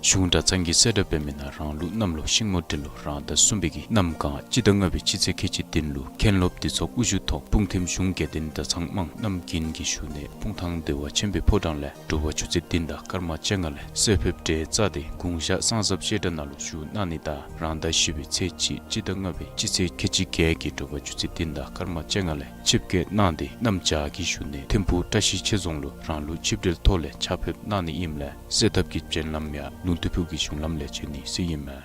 གཞུང་གྲྭ་ཚང་གིས་གསལ་བསྒྲགས་འབད་མི་ནང་རང་ལུགས་གནམ་ལོ་ཤིང་མོ་སྤྲེལ་ལོ་རང་ཟླ་གསུམ་པའི་གི་གནམ་གང་སྤྱི་ཟླ་ལྔ་པའི་སྤྱི་ཚེས་ཁལ་གཅིག་བདུན་ལུ་མཁན་སློབ་འདུས་ཚོགས་དབུ་བཞུགས་ཐོག་སྤུངས་ཐིམ་གཞུང་དགེ་ལྡན་གྲྭ་ཚང་དམངས་རྣམས་ཀུན་གྱི་བཞུགས་གནས་སྤུངས་ཐང་བདེ་བ་ཆེན་པོའི་ཕོ་བྲང་ལས་དྲོ་པ་ཆུ་ཚོད་བདུན་དང་སྐར་མ་བཅོ་ལྔ་ལས་གསོལ་ཕེབས་གྲལ་བཙུགས་ཏེ་གུང་བཤགས་གསང་གསུམ་བཤད་གྲྭ་ནང་ལུ་བཞུགས་གནང་ནི་དང་རང་ཟླ་བཞི་པའི་ཚེས་གཅིག་སྤྱི་ཟླ་ལྔ་པའི་སྤྱི་ཚེས་ཁལ་གཅིག་བརྒྱད་ཀྱི་དྲོ་པ་ཆུ་ཚོད་བདུན་དང་སྐར་མ་བཅོ་ལྔ་ལས་ཆིབས་བསྐྱོད་གནང་སྟེ་གནམ་བྱཱར་གྱི་བཞུགས་གནས་ཐིམ་ཕུག་བཀྲ་ཤིས་ཆོས་རྫོང་ལུ་རང་ལུགས་ཆིབས་གྲལ་ཐོག་ལས་ཕྱག་ཕེབས་གནང་ནི་ཨིནམ་ལས་གསོལ་ཐབ་ཀྱི་བྱོན་ལམ་ཡང་ལུང་སྟོད་ཕུག་གི་གཞུང་ལམ་ལས་བྱོན་ནི་ཟེར་ཨིན་མས།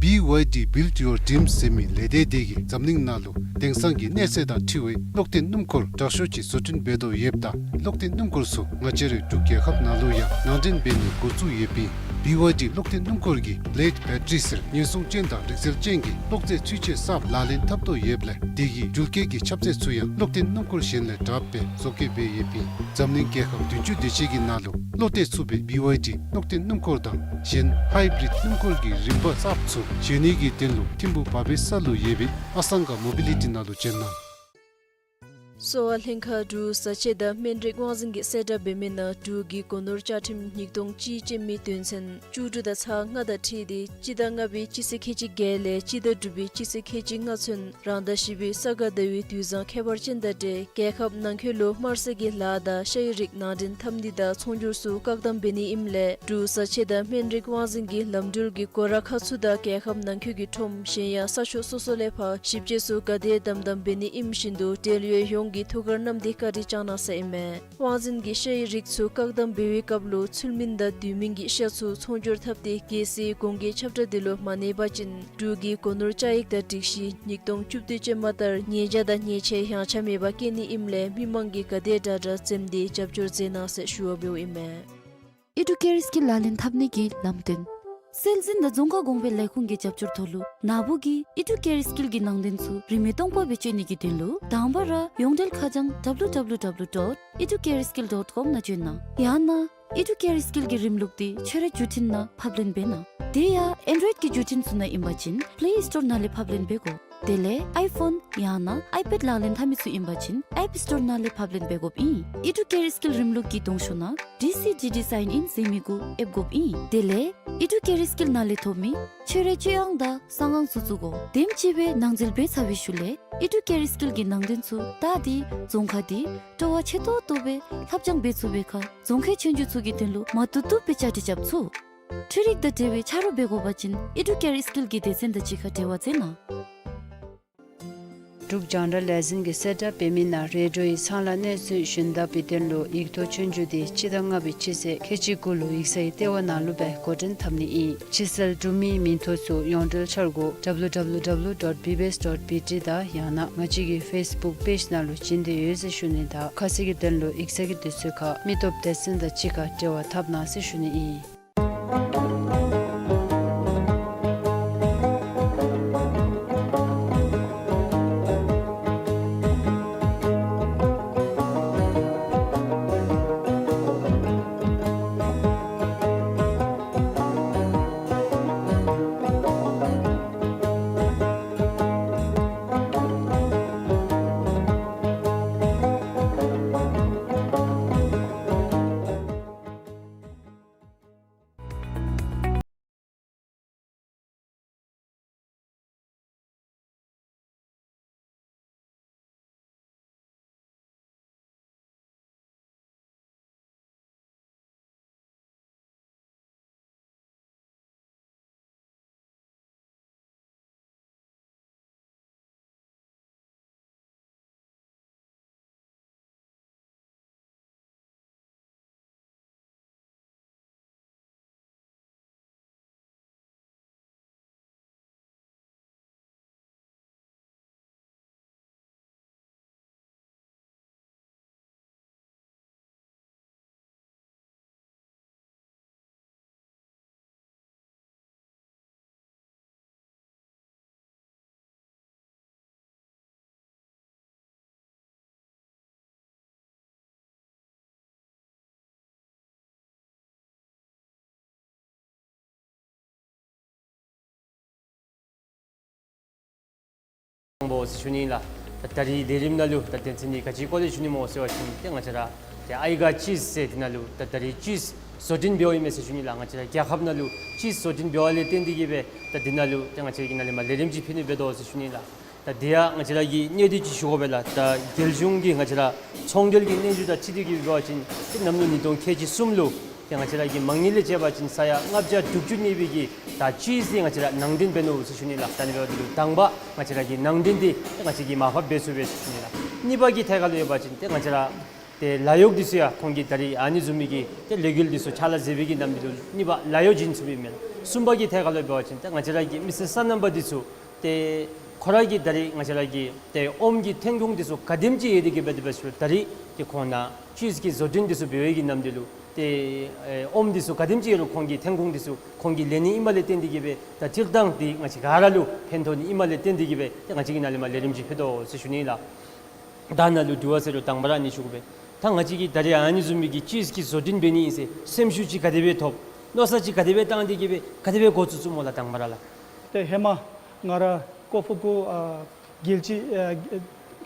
B Y D Build Your Dreams ཟེར་མི་ལས་སྡེ་དེ་གིས་འཛམ་གླིང་ནང་ལུ་དེང་སང་གི་གནས་ཚད་དང་འཁྲིལ་བའི་གློག་ལྡན་སྣུམ་འཁོར་དྲག་ཤོས་ཅིག་བཟོ་སྐྲུན་འབད་དོ་ཡོདཔ་ད་གློག་ལྡན་སྣུམ་འཁོར་ཚུ་ང་བཅས་རའི་འབྲུག་རྒྱལ་ཁབ་ནང་ལུ་ཡང་ནང་འདྲེན་འབད་ནི་འགོ་བཙུགས་ཡོདཔ་ཨིན། B Y D གློག་ལྡན་སྣུམ་འཁོར་གྱིས་Blade Battery ཟེར་ཉེན་སྲུང་ཅན་དང་རིག་རྩལ་ཅན་གྱི་གློག་རྫས་ཚུན་ཆད་གསརཔ་ལག་ལེན་འཐབ་དོ་ཡོདཔ་ལས་དེ་གིས་འགུལ་སྐྱོད་ཀྱི་ཁྱབ་ཚད་ཚུ་ཡང་གློག་ལྡན་སྣུམ་འཁོར་གཞན་ལས་དྲགཔ་སྦེ་བཟོ་བཀོད་འབད་ཡོདཔ་ཨིན། འཛམ་གླིང་རྒྱལ་ཁབ་བདུན་ཅུ་དེ་ཅིག་གི་ནང་ལུ་བློ་གཏད་ཚུགས་པའི་B Y D གློག་ལྡན་སྣུམ་འཁོར་དང་གཞན་Hybrid སྣུམ་འཁོར་གྱི་རིམ་པ་གསརཔ་ཚུ་བཟོ་ནི་གི་དོན་ལུ་ཐིམ་ཕུག་བ་བེ་ས་ལུ་ཡོད་པའི་ཨ་སང་ག་Mobility ནང་ལུ་བྱོན་གནང་། གསོ་བ་ལྷན་ཁག་འབྲུག་བཟའ་ཆས་དང་སྨན་རིགས་དབང་འཛིན་གྱིས་གསལ་བསྒྲགས་འབད་མི་ནང་འབྲུག་གི་སྒོ་ནོར་བཅའ་ཁྲིམས་ཉིས་སྟོང་གཅིག་ཅན་མའི་དོན་ཚན་བཅུ་དྲུག་དང་ཚག་ལྔ་དང་འཁྲིལ་ཏེ་སྤྱི་ཟླ་ལྔ་པའི་སྤྱི་ཚེས་ཁལ་གཅིག་བརྒྱད་ལས་སྤྱི་ཟླ་དྲུག་པའི་སྤྱི་ཚེས་ཁལ་གཅིག་ལྔ་ཚུན་རང་ཟླ་བཞི་པའི་ས་ག་ཟླ་བའི་དུས་བཟང་ཁྱད་པར་ཅན་དང་འབྲེལ་རྒྱལ་ཁབ་ནང་འཁོད་ལུ་དམར་ཟས་ཀྱི་ལཱ་དང་ཤ་ཡི་རིགས་ནང་འདྲེན་འཐབ་ནི་དང་ཚོང་སྒྱུར་ཚུ་བཀག་དམ་འབད་ནི་ཨིནམ་ལས་འབྲུག་བཟའ་ཆས་དང་སྨན་རིགས་དབང་འཛིན་གྱིས་ལམ་འགྲུལ་གྱི་སྒོ་ར་ཁག་ཚུ་དང་རྒྱལ་ཁབ་ནང་འཁོད་ཀྱི་ཁྲོམ་གཞན་ཡང་ས་ཕྱོགས་སོ་སོ་ལས་ཕར་ཞིབ་དཔྱད་ཚུ་ག་དེ་དམ་དམ་འབད་ནི་ཨིནམ་བཞིན་དུ་འབྲེལ་ཡོད་ཡོངས་ གི་ཐུགས་ཁར་བསྣམས་ཏེ་བཀའ་དྲིན་བསྐྱང་གནང་ཟེར་ཨིན་མས། དབང་འཛིན་གྱིས་ཤ་ཡི་རིགས་ཚུ་བཀག་དམ་འབད་བའི་སྐབས་ལུ་ཚུལ་མིན་དང་དུས་མིན་གྱི་ཤ་ཚུ་ཚོང་སྒྱུར་འཐབ་སྟེ་གལ་སྲིད་གོང་གི་ཁྱབ་བསྒྲགས་འདི་ལུ་མ་གནས་པ་ཅིན་འབྲུག་གི་སྒོ་ནོར་བཅའ་ཡིག་དང་སྒྲིག་གཞི་ཉིས་སྟོང་བཅུ་བདུན་ཅན་མ་ལྟར་ཉེས་བྱ་དང་ཉེས་ཆད་ཡངས་ཆག་མེད་པར་བཀལ་ནི་ཨིནམ་ལས་མི་མང་གིས་ག་དེ་དྲག་དྲག་འཛེམས་ཏེ་རྒྱབ་སྐྱོར་མཛད་གནང་ཟེར་ཞུ་བ་འབདཝ་ཨིན་མས། ཨི་ཌུ་ཀེར་སྐིལ་ལག་ལེན་འཐབ་ནི་གི་ལམ་སྟོན། སྲོལ་འཛིན་དང་རྫོང་ཁ་གོང་འཕེལ་ལས་ཁུངས་ཀྱི་རྒྱབ་སྐྱོར་ཐོག་ལུ་ནཱ་བུ་གིས་ཨི་ཌུ་ཀེར་སྐིལ་གྱི་ནང་དོན་ཚུ་རིན་མེད་སྟོང་པ་སྦེ་སྤྱོད་ནི་གི་དོན་ལུ་དང་པ་ར་ཡོངས་འབྲེལ་ཁ་བྱང་W W W dot educareskill dot com ནང་བྱོན་གནང་། ཡང་ན་ཨི་ཌུ་ཀེར་སྐིལ་གྱི་རིམ་ལུགས་འདི་ཁྱོད་རའི་བརྒྱུད་འཕྲིན་ནང་ཕབ་ལེན་འབད་གནང་། དེ་ཡང་ཨེན་ཌོའིཌ་ཀྱི་བརྒྱུད་འཕྲིན་ཚུ་ནང་ཨིན་པ་ཅིན་པླེ་སི་ཊོར་ནང་ལས་ཕབ་ལེན་འབད་དགོ། དེ་ལས་ཨའི་ཕོན་ཡང་ན་ཨའི་པེཌ་ལག་ལེན་འཐབ་མི་ཚུ་ཨིན་པ་ཅིན་ཨེཔ་སི་ཊོར་ནང་ལས་ཕབ་ལེན་འབད་དགོཔ་ཨིན། ཨི་ཌུ་ཀེར་སྐིལ་རིམ་ལུགས་ཀྱི་གདོང་ཤོག་ནང་ཌི་སི་ཌི་ཌི་སའིན་ཨིན་ཟེར་མི་གུ་ཨེབ་དགོཔ་ཨིན། དེ་ལས་ཨི་ཌུ་ཀེར་སྐིལ་ནང་ལས་ཐོབ་མི་ཁྱོད་རའི་སྤྱོད་དབང་དང་གསང་ཁང་ཚུ་བཙུགས་དགོ། དེམ་ཅིག་སྦེ་ནང་འཛུལ་འབད་ཚར་བའི་ཤུལ་ལས་ཨི་ཌུ་ཀེར་སྐིལ་གྱི་ནང་དོན་ཚུ་ད་འདི་རྫོང་ཁ་འདི་སྤྲོ་བ་ཆེ་ཏོག་ཏོ་སྦེ་ལྷབ་སྦྱང་འབད་ཚུགས་པའི་ཁར་རྫོང་ཁའི་ཆོས་རྒྱུགས་ཚུ་གི་དོན་ལུ་མ་བཏུབ་བཏུབ་སྦེ་བཅའ་སྒྲིག་རྐྱབ་ཚུགས། འཕྲུལ་རིག་དང་འབྲེལ་བའི་ཆ་རོགས་འབད་དགོ་པ་ཅིན་ཨི་ཌུ་ཀེར་སྐིལ་གྱི་སྡེ་ཚན་དང་གཅིག་ཁར་འབྲེལ་བ་མཛད་གནང་། འབྲུག་རྒྱང་བསྒྲགས་ལས་འཛིན་གྱིས་གསལ་བསྒྲགས་འབད་མི་ནང་རེ་ཌིའོ་ཡི་ཚང་ལ་གནས་ཚུལ་ཞུན་དག་པའི་དོན་ལུ་ཡིག་ཐོག་ཆོས་རྒྱུགས་འདི་སྤྱི་ཟླ་ལྔ་པའི་སྤྱི་ཚེས་ཁལ་གཅིག་དགུ་ལུ་ཡིག་ཚང་གི་ལྟེ་བ་ནང་ལུ་སྦེ་འགོ་འདྲེན་འཐབ་ནི་ཨིན། ཕྱི་སེལ་གྲུབ་མིའི་མིང་ཐོ་ཚུ་ཡོངས་འབྲེལ་འཆར་སྒོ་W W W dot B B S dot B T དང་ཡང་ན་ང་བཅས་ཀྱི་ཕེསི་བུཀ་པེཇ་ནང་ལུ་བྱིན་ཏེ་ཡོད་ཟེར་ཞུ་ནི་དང་ཁ་གསལ་གྱི་དོན་ལུ་ཡིག་ཚང་གི་དུས་ཚོད་ཁར་མི་སྟོབས་སྡེ་ཚན་དང་གཅིག་ཁར་འབྲེལ་བ་འཐབ་གནང་ཟེར་ཞུ་ནི་ཨིན། སྦོམ་ཟེར་ཞུ་ནི་ལགས། ད་ད་རིས་ལས་རིམ་ནང་ལུ་ད་དོན་ཚན་འདི་ག་ཅིའི་སྐོར་ལས་ཞུ་ནི་སྨོ་ཟེར་བ་ཅིན་ཏེ་ང་བཅས་ར་ཏེ་ཨའི་ག་ཅིསི་ཟེར་འདི་ནང་ལུ་ད་ད་རིས་ཅིསི་བཟོ་སྐྲུན་འབདཝ་ཨིན་མས་ཟེར་ཞུ་ནི་ལགས། ང་བཅས་ར་རྒྱལ་ཁབ་ནང་ལུ་ཅིསི་བཟོ་སྐྲུན་འབདཝ་ལས་བརྟེན་ཏེ་གིས་སྦེ་ད་འདི་ནང་ལུ་ཏེ་ང་བཅས་ཀྱིས་ནཱ་ལས་མར་ལས་རིམ་ཅིག་ཕུལ་ནི་འབད་དོ་ཟེར་ཞུ་ནི་ལགས། ད་འདི་ཡང་ང་བཅས་ར་གི་གནད་དོན་ཅིག་ཞུ་དགོ་པས་ལགས། ད་རྒྱལ་གཞུང་གིས་ང་བཅས་ར་ཚོང་འབྲེལ་གྱི་གནས་ཚུལ་དང་འཁྲིལ་ཏེ་གིས་འབད་བ་ཅིན་ཏེ་གནམ་ལོ་ཉིས་སྟོང་ཁལ་གཅིག་གསུམ་ལུ་ཏེ་ང་བཅས་ར་གི་མ་དངུལ་ལས་བཅད་པ་ཅིན་ས་ཡ་ལྔ་བརྒྱ་དྲུག་ཅུ་གནས་པའི་གི་ད་ཅིསི་འདི་ང་བཅས་ར་ནང་འདྲེན་འབད་ནུག་ཟེར་ཞུ་ནི་ལགས། ད་ཨ་ནི་འབདཝ་ད་ལུ་དང་པ་ང་བཅས་ར་གི་ནང་འདྲེན་འདི་ཏེ་ང་བཅས་ཀྱིས་མར་ཕབ་འབད་ཚུགས་པས་ཟེར་ཞུ་ནི་ལགས། གཉིས་པ་གི་ཐད་ཁར་ལུ་ཡོད་པ་ཅིན་ཏེ་ང་བཅས་ར་ཏེ་ལཱ་གཡོག་འདི་ཚུ་ཡང་ཁོང་གིས་ད་རིས་ཨ་ནི་བཟུམ་མའི་གི་ཏེ་ལས་འགུལ་འདི་ཚུ་ཕྱག་ལཱ་མཛད་པའི་གི་ནམ་དུས་ལུ་གཉིས་པ་ལཱ་གཡོག་བྱིན་ཚུགས་པས་མེན་ན། གསུམ་པ་གི་ཐད་ཁར་ལུ་འབད་བ་ཅིན་ཏེ་ང་བཅས་ར་གི་མི་སེར་སོ་ནམ་པ་འདི་ཚུ་ཏེ་ཁོ་ར་གིས་ད་རིས་ང་བཅས་ར་གི་ཏེ་ཨོམ་གྱི་ཐོན་ཁུངས་འདི་ཚུ་ག་དེམ་ཅིག་ཡོད་དེ་གིས་སྦེ་དེ་སྦེ་ཞུ་ད་རིས་ཏེ་ཁོང་ནཱ་ཅིསི་གི་བཟོ་སྐྲུན་འདི་ཚུ་འབད་བའི་གི་ནམ་དུས་ལུ་ཏེ་ཨེ་ཨོམ་འདི་ཚུ་ག་དེམ་ཅིག་ཡོད་རུང་ཁོང་གི་ཐོན་ཁུངས་འདི་ཚུ་ཁོང་གིས་ལེན་ནི་ཨིནམ་ལས་བརྟེན་ཏེ་གིས་སྦེ་ད་སྤྱིར་བཏང་འདི་ང་བཅས་ག་ར་ལུ་ཕན་ཐོགས་ནི་ཨིནམ་ལས་བརྟེན་ཏེ་གིས་སྦེ་ཏེ་ང་བཅས་ཀྱིས་ནཱ་ལས་མར་ལས་རིམ་ཅིག་ཕུལ་དོ་ཟེར་ཞུ་ནི་ལགས། ད་ནཱ་ལུ་དྲི་བ་ཟེར་རུང་དང་པ་ར་ཨ་ནི་ཞུ་དགོ་པས། ད་ང་བཅས་ཀྱིས་ད་རིས་ཨ་ནི་བཟུམ་མའི་གི་ཅིསི་གི་བཟོ་སྐྲུན་འབད་ནི་ཨིན་ཟེར་སེམས་ཤུགས་ཅིག་ག་དེ་སྦེ་ཐོབ་མནོ་བསམ་ཅིག་ག་དེ་སྦེ་བཏང་སྟེ་གིས་སྦེ་ག་དེ་སྦེ་འགོ་བཙུགས་བཙུགསཔ་སྨོ་ལགས་དང་པ་ར་ལགས། ཏེ་ཧེ་མ་ང་ར་ཀོ་ཕུ་ཀུ་ཨ་རྒྱལ་སྤྱི་ཨ་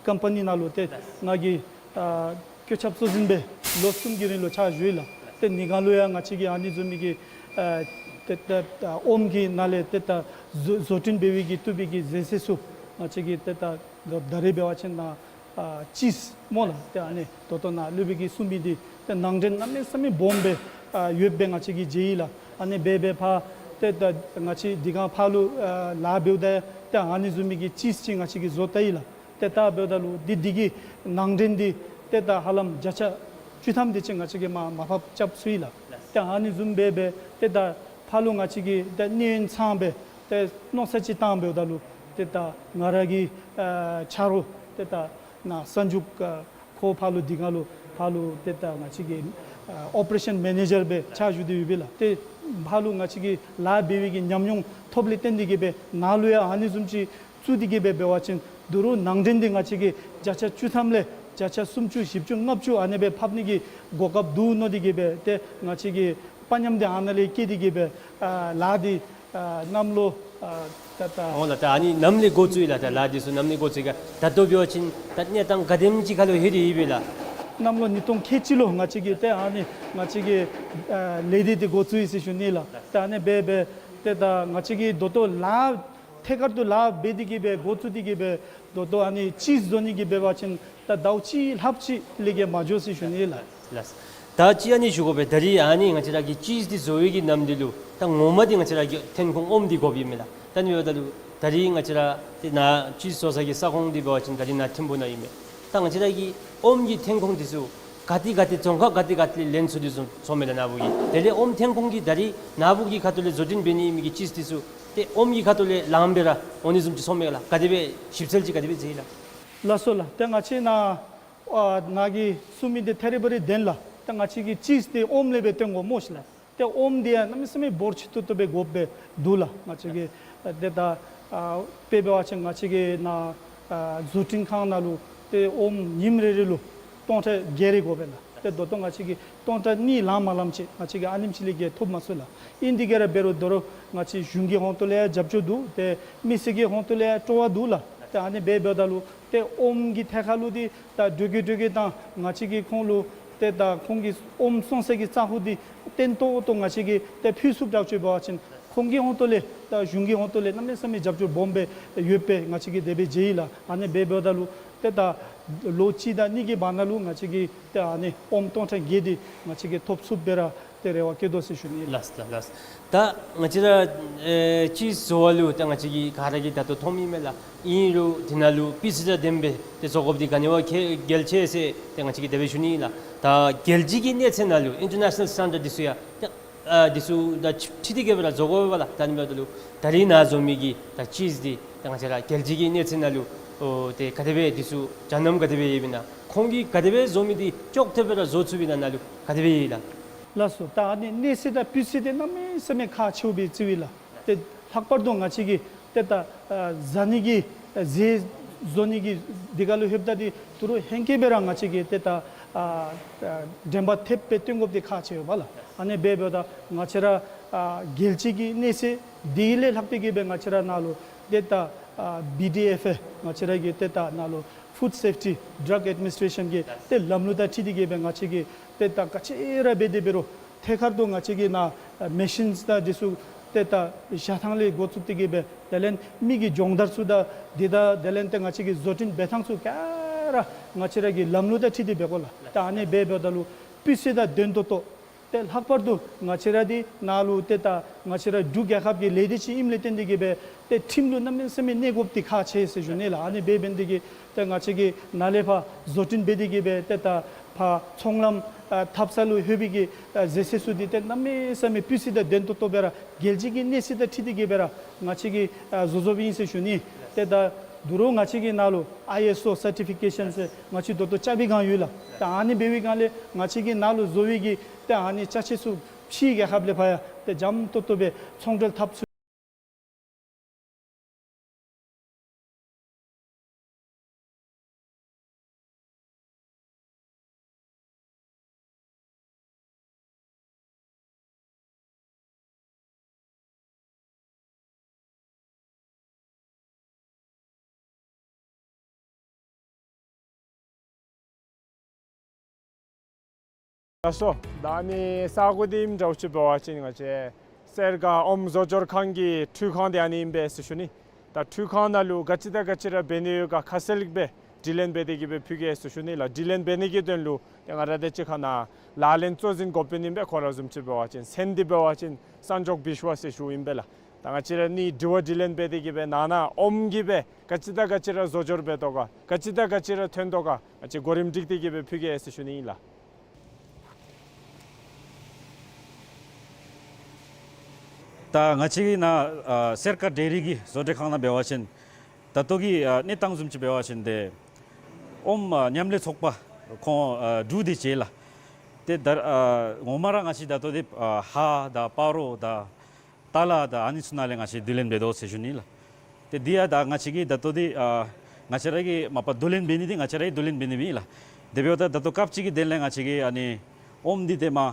ཀམ་པ་ནི་ནང་ལུ་ཏེ་ང་གིས་ཨ་བཀོད་ཁྱབ་གཙོ་འཛིན་སྦེ་ལོ་གསུམ་གྱི་རིང་ལུ་ཕྱག་ཞུ་ཡི་ལགས། ཏེ་དེ་སྒང་ལུ་ཡང་ང་བཅས་ཀྱིས་ཨ་ནི་བཟུམ་མའི་གི་ཨ་ཏེ་ཏེ་ཨ་ཨོམ་གྱི་ནང་ལས་ཏེ་ད་བཟོ་བཟོ་སྐྲུན་འབད་བའི་གི་བཏུབ་པའི་གི་རྫས་ཟས་ཚུ་ང་བཅས་ཀྱིས་ཏེ་ད་ད་རིས་འབད་བ་ཅིན་ནཱ་ཨ་ཅིསི་སྨོ་ལགས། ཏེ་ཨ་ནི་ད་ལྟོ་ནཱ་སློབ་དཔོན་གྱིས་གསུངས་མི་འདི་ཏེ་ནང་འདྲེན་གནམ་མེད་ས་མེད་སྦོམ་སྦེ་ཨ་ཡོདཔ་སྦེ་ང་བཅས་ཀྱིས་མཇལ་ཡི་ལགས། ཨ་ནི་འབད་འབད་ཕར་ཏེ་ད་ང་བཅས་དེ་སྒང་ཕར་ལུ་ཨ་ལཱ་འབདཝ་ད་ཏེ་ཨ་ནི་བཟུམ་མའི་གི་ཅིསི་ཅིག་ང་བཅས་ཀྱིས་བཟོ་བལྟ་ཡི་ལགས། ཏེ་ད་འབདཝ་ད་ལུ་འདི་འདི་གི་ནང་འདྲེན་འདི་ཏེ་ད་ཧ་ལམ་བརྒྱ་ཆ་བཅུ་ཐམ་དེ་ཅིག་ང་བཅས་ཀྱིས་མར་མར་ཕབ་རྐྱབ་ཚུགས་ཡི་ལགས། ཏེ་ཨ་ནི་བཟུམ་སྦེ་སྦེ་ཏེ་ད་ཕར་ལུ་ང་བཅས་ཀྱིས་ཏེ་གནས་ཡུན་ཚང་སྦེ་ཏེ་མནོ་བསམ་ཅིག་བཏང་འབདཝ་ད་ལུ་ཏེ་ད་ང་ར་གི་ཨ་ཆ་རོགས་ཏེ་ད་ནཱ་གསར་འཇུག་ཨ་ཁོ་ཕར་ལུ་འདི་ག་ལུ་ཕར་ལུ་ཏེ་ད་ང་བཅས་ཀྱི་ཨ་ཨོ་པ་རེ་ཤཱན་མེ་ནེ་ཇར་སྦེ་ཕྱག་ཞུ་སྟེ་ཡོད་པས་ལགས། ཏེ་ཕར་ལུ་ང་བཅས་ཀྱིས་ལཱ་འབད་བའི་གི་ཉམས་མྱོང་ཐོབ་ལས་བརྟེན་ཏེ་གིས་སྦེ་ནཱ་ལུ་ཡང་ཨ་ནི་བཟུམ་ཅིག་བཙུགས་ཏེ་གིས་སྦེ་འབད་བ་ཅིན་ད་རུང་ནང་འདྲེན་འདི་ང་བཅས་ཀྱིས་བརྒྱ་ཆ་བཅུ་ཐམ་ལས་བརྒྱ་ཆ་སུམ་ཅུ་བཞི་བཅུ་ལྔ་བཅུ་ཨ་ནི་སྦེ་ཕབ་ནི་གི་གོ་སྐབས་འདུག་མནོ་སྟེ་གིས་སྦེ་ཏེ་ང་བཅས་ཀྱིས་དཔའ་ཉམས་འདི་ཨ་ནཱ་ལས་བསྐྱེད་དེ་གིས་སྦེ་ཨ་ལཱ་འདི་ཨ་གནམ་ལོ་ཨ་ད་ད་འོང་ལགས། ད་ཨ་ནི་ནམ་ལས་འགོ་བཙུགས་ཡི་ལགས། ད་ལཱ་འདི་ཚུ་ནམ་ལས་འགོ་བཙུགས་ཡི་ག། ད་ལྟོ་འབད་བ་ཅིན་ད་གནས་སྟངས་ག་དེམ་ཅིག་ཁར་ལུ་ལྷོད་དེ་ཡོད་པས་ལགས། གནམ་ལོ་ཉིས་སྟོང་ཁལ་གཅིག་ལུ་ང་བཅས་ཀྱིས་ཏེ་ཨ་ནི་ང་བཅས་ཀྱི་ཨ་ལས་སྡེ་འདི་འགོ་བཙུགས་ཡི་ཟེར་ཞུ་ནི་ལགས། ཏེ་ཨ་ནི་སྦེ་སྦེ་ཏེ་ད་ང་བཅས་ཀྱིས་ད་ལྟོ་ལཱ་ཐད་ཀར་དུ་ལཱ་འབད་དེ་གིས་སྦེ་འགོ་བཙུགས་ཏེ་གིས་སྦེ་ད་ལྟོ་ཨ་ནི་ཅིསི་བཟོ་ནི་གི་འབད་བ་ཅིན་ད་ཟླཝ་གཅིག་ལྷགཔ་ཅིག་ལས་བརྒལ་མ་འགྱོ་ཟེར་ཞུ་ནི་ལགས། ལགས། ད་ཅི་ཨ་ནི་ཞུ་དགོ་པས། ད་རིས་ཨ་ནི་ང་བཅས་ར་གི་ཅིསི་འདི་བཟོ་བའི་གི་ནམ་འདི་ལུ་ད་ངོ་མ་འདི་ང་བཅས་ར་གི་ཐོན་ཁུངས་ཨོམ་འདི་དགོཔ་ཨིན་མས་ལགས། ད་ཨ་ནི་འབདཝ་ད་ལུ་ད་རིས་ང་བཅས་ར་ཏེ་ནཱ་ཅིསི་བཟོ་ས་གི་ས་ཁོངས་འདི་འབད་བ་ཅིན་ད་རིས་ནཱ་ཐིམ་ཕུ་ནང་ཨིན་མས། ད་ང་བཅས་ར་གི་ཨོམ་གྱི་ཐོན་ཁུངས་འདི་ཚུ་ག་ཏེ་ག་ཏེ་རྫོང་ཁག་ག་ཏེ་ག་ཏེ་ལས་ལེན་ཚུགས་ཏེ་སོང་སོངམ་མས་ལགས་ནཱ་བུ་གི། དེ་ལས་ཨོམ་ཐོན་ཁུངས་ཀྱི་ད་རིས་ནཱ་བུ་གི་ཁ་ཐུག་ལས་བཟོ་སྐྲུན་འབད་ནི་ཨིན་མི་གི་ཅིསི་འདི་ཚུ་ཏེ་ཨོམ་གྱི་ཁ་ཐུག་ལས་ལངམ་སྦེ་ར་འོང་ནི་བཟུམ་ཅིག་སོངམ་མས་ལགས། ག་དེ་སྦེ་ཞིབ་འཚོལ་ཅིག་ག་དེ་སྦེ་མཛད་ཡི་ལགས། ལགས་སོ་ལགས། ཏེ་ང་བཅས་ནཱ་ཨ་ནཱ་གིས་གསུངས་མི་འདི་ཐད་རི་བ་རི་བདེན་ལགས། ཏེ་ང་བཅས་ཀྱིས་ཅིསི་འདི་ཨོམ་ལས་སྦེ་བཏོན་དགོ་སྨོ་ཤེས་ལགས། ཏེ་ཨོམ་འདི་ཡང་གནམ་མེད་ས་མེད་འབོར་ཆེ་ཏོག་ཏོ་སྦེ་དགོཔ་སྦེ་འདུག་ལགས། ང་བཅས་ཀྱིས་ཨ་ཏེ་ད་ཨ་དཔེ་འབད་བ་ཅིན་ང་བཅས་ཀྱི་ནཱ་ཨ་བཟོ་སྐྲུན་ཁང་ནང་ལུ་ཏེ་ཨོམ་ཉིནམ་རེ་རེ་ལུ་སྟོང་ཕྲག་བརྒྱད་རེ་དགོ་པས་ལགས། ཏེ་ད་ལྟོ་ང་བཅས་ཀྱིས་སྟོང་ཕྲག་གཉིས་ལང་མ་ལངམ་ཅིག་ང་བཅས་ཀྱིས་ཨ་ནེམ་ཅིག་ལས་བརྒལ་ཐོབ་མ་ཚུགས་ལགས། ཨིན་དེ་གིས་ར་འབད་རུང་ད་རུང་ང་བཅས་གཞུང་གི་ཧོང་ཏོ་ལས་ཡང་རྒྱབ་སྐྱོར་འདུག། ཏེ་མི་སེར་གྱི་ཧོང་ཏོ་ལས་ཡང་སྤྲོ་བ་འདུག་ལགས། ཏེ་ཨ་ནི་སྦེ་འབདཝ་ད་ལུ་ཏེ་ཨོམ་གྱི་ཐད་ཁར་ལུ་འདི་ད་འགྲོས་ཀྱིས་འགྲོས་ཀྱིས་ད་ང་བཅས་ཀྱིས་ཁོང་ལུ་ཏེ་ད་ཁོང་གི་ཨོམ་བཙོང་ས་གི་ས་ཁོངས་འདི་བརྟན་ཏོག་ཏོ་ང་བཅས་ཀྱིས་ཏེ་ཕུལ་ཚུགསཔ་དྲག་ཅིག་འབད་བ་ཅིན་ཁོང་གི་ཧོང་ཏོ་ལས་ད་གཞུང་གི་ཧོང་ཏོ་ལས་གནམ་མེད་ས་མེད་རྒྱབ་སྐྱོར་སྦོམ་སྦེ་ཡོདཔ་སྦེ་ང་བཅས་ཀྱིས་དེ་སྦེ་མཇལ་ཡི་ལགས། ཨ་ནི་སྦེ་འབདཝ་ད་ལུ་ཏེ་ད་ལོ་གཅིག་དང་གཉིས་ཀྱི་བར་ན་ལུ་ང་བཅས་ཀྱིས་ཏེ་ཨ་ནི་ཨོམ་སྟོང་ཕྲག་བརྒྱད་འདི་ང་བཅས་ཀྱིས་ཐོབ་ཚུགསཔ་སྦེ་ར་ཏེ་རེ་བ་བསྐྱེད་དོ་ཟེར་ཞུ་ནི་ལགས། ལགས་ལགས་ལགས། ད་ང་བཅས་ར་ཨེ་ཅིསི་བཟོ་བ་ལུ་ད་ང་བཅས་ཀྱིས་ག་ར་གིས་ད་ལྟོ་མཐོངམ་ཨིན་མས་ལགས། ཨིན་རུང་དེ་ནང་ལུ་སྤུས་ཚད་དང་ལྡནམ་སྦེ་ཏེ་བཟོ་དགོཔ་འདི་ག་ནི་བ་གལ་ཆེ་ཟེར་ཏེ་ང་བཅས་ཀྱིས་དེ་སྦེ་ཞུ་ནི་ལགས། ད་རྒྱལ་སྤྱི་གི་གནས་ཚད་ནང་ལུ་ཨིན་ཊར་ནེ་ཤ་ནཱལ་སི་ཊེན་ཌརཌ་འདི་ཚུ་ཡང་ཏེ་ཨ་འདི་ཚུ་དང་འཁྲིལ་ཏེ་གིས་སྦེ་ར་བཟོ་དགོ་པས་ལགས། ད་ཨ་ནི་འབདཝ་ད་ལུ་ད་རིས་ནཱ་བཟོ་མི་གི་ད་ཅིསི་འདི་ད་ང་བཅས་ར་རྒྱལ་སྤྱི་གི་གནས་ཚད་ནང་ལུ་ཨོ་ཏེ་ག་དེ་སྦེ་འདི་ཚུ་འཇའ་སྣུམ་ག་དེ་སྦེ་ཡོདཔ་ཨིན་ན་ཁོང་གིས་ག་དེ་སྦེ་བཟོ་མི་འདི་ཅོག་འཐདཔ་སྦེ་ར་བཟོ་ཚུགསཔ་ཨིན་ན་ནཱ་ལུ་ག་དེ་སྦེ་ཡོད་ལགས། ལགས་སོ། ད་ཨ་ནི་གནས་ཚད་དང་སྤུས་ཚད་འདི་གནམ་མེད་ས་མེད་ཁག་ཆེཝ་སྦེ་བརྩིཝ་ཨིན་ལགས། ཏེ་ལྷག་པར་དུ་ང་བཅས་ཀྱིས་ཏེ་ད་ཨ་ཟ་ནི་གི་ཨ་ཟས་བཟོ་ནི་གི་འདི་ག་ལུ་ལྷོདཔ་ད་འདི་ད་རུང་ཧེང་སྐལ་སྦེ་ར་ང་བཅས་ཀྱིས་ཏེ་ད་ཨ་ཨ་དྲན་པ་ཐེབས་སྦེ་བཏོན་དགོཔ་འདི་ཁག་ཆེ་བས་ལགས། ཨ་ནི་སྦེ་འབདཝ་ད་ང་བཅས་ར་ཨ་རྒྱལ་སྤྱི་གི་གནས་ཚད་འདི་ལས་ལྷག་སྟེ་གིས་སྦེ་ང་བཅས་ར་ནཱ་ལུ་ཏེ་ད་ཨ་བི་ཌི་ཨེཕ་ཨེ་ང་བཅས་ར་གི་ཏེ་ད་ནཱ་ལུ་ཕུཌ་སེཕ་ཊི་ཌྲག་ཨེཌ་མི་ནིསི་ཊེ་ཤཱན་གྱི་ཏེ་ལམ་ལུགས་དང་འཁྲིལ་ཏེ་གིས་སྦེ་ང་བཅས་ཀྱིས་ཏེ་ད་ག་ཅི་ར་འབད་དེ་འབད་རུང་ཐད་ཀར་དུ་ང་བཅས་ཀྱིས་ནཱ་ཨ་མེ་ཤིནསི་དང་འདི་ཚུ་ཏེ་ད་བཞག་ཐངས་ལས་འགོ་བཙུགས་ཏེ་གིས་སྦེ་དེ་ལས་མི་གི་སྦྱོང་བརྡར་ཚུ་དང་འདི་དང་དེ་ལས་ཏེ་ང་བཅས་ཀྱིས་བཟོ་སྐྲུན་འབད་ཐངས་ཚུ་ག་ར་ང་བཅས་ར་གི་ལམ་ལུགས་དང་འཁྲིལ་ཏེ་འབད་དགོ་ལགས། ད་ཨ་ནི་སྦེ་འབདཝ་ད་ལུ་སྤུས་ཚད་དང་ལྡན་ཏོག་ཏོ་ཏེ་ལྷག་པར་དུ་ང་བཅས་ར་འདི་ནཱ་ལུ་ཏེ་ད་ང་བཅས་ར་འབྲུག་རྒྱལ་ཁབ་ཀྱི་ལས་སྡེ་ཅིག་ཨིནམ་ལས་བརྟེན་ཏེ་གིས་སྦེ་ཏེ་ཁྲིམས་ལུ་གནམ་མེད་ས་མེད་གནས་དགོཔ་འདི་ཁག་ཆེ་ཟེར་ཞུ་ནི་ལགས། ཨ་ནི་སྦེ་འབད་ནི་འདི་གིས་ཏེ་ང་བཅས་ཀྱིས་ནཱ་ལས་ཕར་བཟོ་སྐྲུན་འབད་དེ་གིས་སྦེ་ཏེ་ད་ཕར་ཚོང་ལམ་ཨ་འཐབ་ས་ལུ་ལྷོད་པའི་གི་ཨ་ཟས་ཟས་ཚུ་འདི་ཏེ་གནམ་མེད་ས་མེད་སྤུས་ཚད་དང་ལྡན་ཏོག་ཏོ་སྦེ་ར་རྒྱལ་སྤྱི་གི་གནས་ཚད་དང་འཁྲིལ་ཏེ་གིས་སྦེ་ར་ང་བཅས་ཀྱིས་ཨ་བཟོ་བཟོཝ་ཨིན་ཟེར་ཞུ་ནི། ཏེ་ད་ད་རུང་ང་བཅས་ཀྱིས་ནཱ་ལུ་ཨའི་ཨེསི་ཨོ་སར་ཊི་ཕི་ཀེ་ཤཱན་ཟེར་ང་བཅས་ད་ལྟོ་རྐྱབ་པའི་སྒང་ཡོད་ལགས། ད་ཨ་ནི་འབད་བའི་སྒང་ལས་ང་བཅས་ཀྱིས་ནཱ་ལུ་བཟོ་བའི་གི་ད་ཨ་ནི་ཅ་ཆས་ཚུ་ཕྱིའི་རྒྱལ་ཁབ་ལས་ཕར་ཡང་ཏེ་འཇམ་ཏོག་ཏོ་སྦེ་ཚོང་འབྲེལ་འཐབ་ཚུགས། ལགས་སོ། ད་ཨ་ནི་ས་གོ་འདི་ཨིནམ་འདྲཝ་ཅིག་འབད་བ་ཅིན་ང་བཅས་སེར་སྒང་ཨོམ་བཟོ་སྦྱོར་ཁང་གི་འཕྲུལ་ཁང་འདི་ཨ་ནི་ཨིན་པས་ཟེར་ཞུ་ནི། ད་འཕྲུལ་ཁང་ནང་ལུ་ག་ཅི་དང་ག་ཅི་ར་འབད་ནི་ཡོད་ག་ཁ་གསལ་སྦེ་དྲི་ལན་འབད་དེ་གིས་སྦེ་ཕུལ་གེ་ཟེར་ཞུ་ནི་ལགས། དྲི་ལན་འབད་ནི་གི་དོན་ལུ་ཏེ་ང་ར་དང་གཅིག་ཁར་ནཱ་ལག་ལེན་གཙོ་འཛིན་འགོ་དཔོན་ཨིན་པས། ཁོ་ར་བཟུམ་ཅིག་འབད་བ་ཅིན་མཚན་འདི་འབད་བ་ཅིན་སན་ཇོག་བིཤ་ཝ་ཟེར་ཞུཝ་ཨིན་པས་ལགས། ད་ང་བཅས་ར་ནི་དྲི་བ་དྲིས་ལན་འབད་དེ་གི་སྦེ་ནང་ན་ཨོམ་གྱིས་སྦེ་ག་ཅི་དང་ག་ཅི་ར་བཟོ་སྦྱོར་འབད་དོ་ག། ག་ཅི་དང་ག་ཅི་ར་ཐོན་དོ་ག། ང་བཅས་གོ་རིམ་སྒྲིག་སྟེ་གི་སྦེ་ཕུལ་གེ་ཟེར་ཞུ་ནི་ཨིན་ལགས། ད་ང་བཅས་ཀྱི་ནཱ་ཨ་སེར་ཀ་ཌེ་རི་གི་བཟོ་གྲྭའི་ཁང་ནང་འབད་བ་ཅིན་ད་ལྟོ་གི་ཨ་གནས་སྟངས་བཟུམ་ཅིག་འབད་བ་ཅིན་ཏེ་ཨོམ་ཨ་མཉམ་ལས་ཚོགས་པ་ཁོང་ཨ་འབྲུག་འདི་བྱེད་ལགས། ཏེ་ད་ཨ་ངོ་མ་ར་ང་བཅས་ད་ལྟོ་འདི་ཨ་ཧ་དང་སྤ་རོ་དང་ཏ་ལ་དང་ཨ་ནི་ཚུ་ནང་ལས་ང་བཅས་བསྡུ་ལེན་འབད་དོ་ཟེར་ཞུ་ནི་ལགས། ཏེ་འདི་ཡང་ད་ང་བཅས་ཀྱིས་ད་ལྟོ་འདི་ཨ་ང་བཅས་ར་གིས་མ་པ་བསྡུ་ལེན་འབད་ནི་འདི་ང་བཅས་ར་གིས་བསྡུ་ལེན་འབད་ནི་མེན་ལགས། དེ་འབདཝ་ད་ད་ལྟོ་སྐབས་ཅིག་གི་དོན་ལས་ང་བཅས་ཀྱིས་ཨ་ནི་ཨོམ་འདི་ཏེ་མ་ཨ་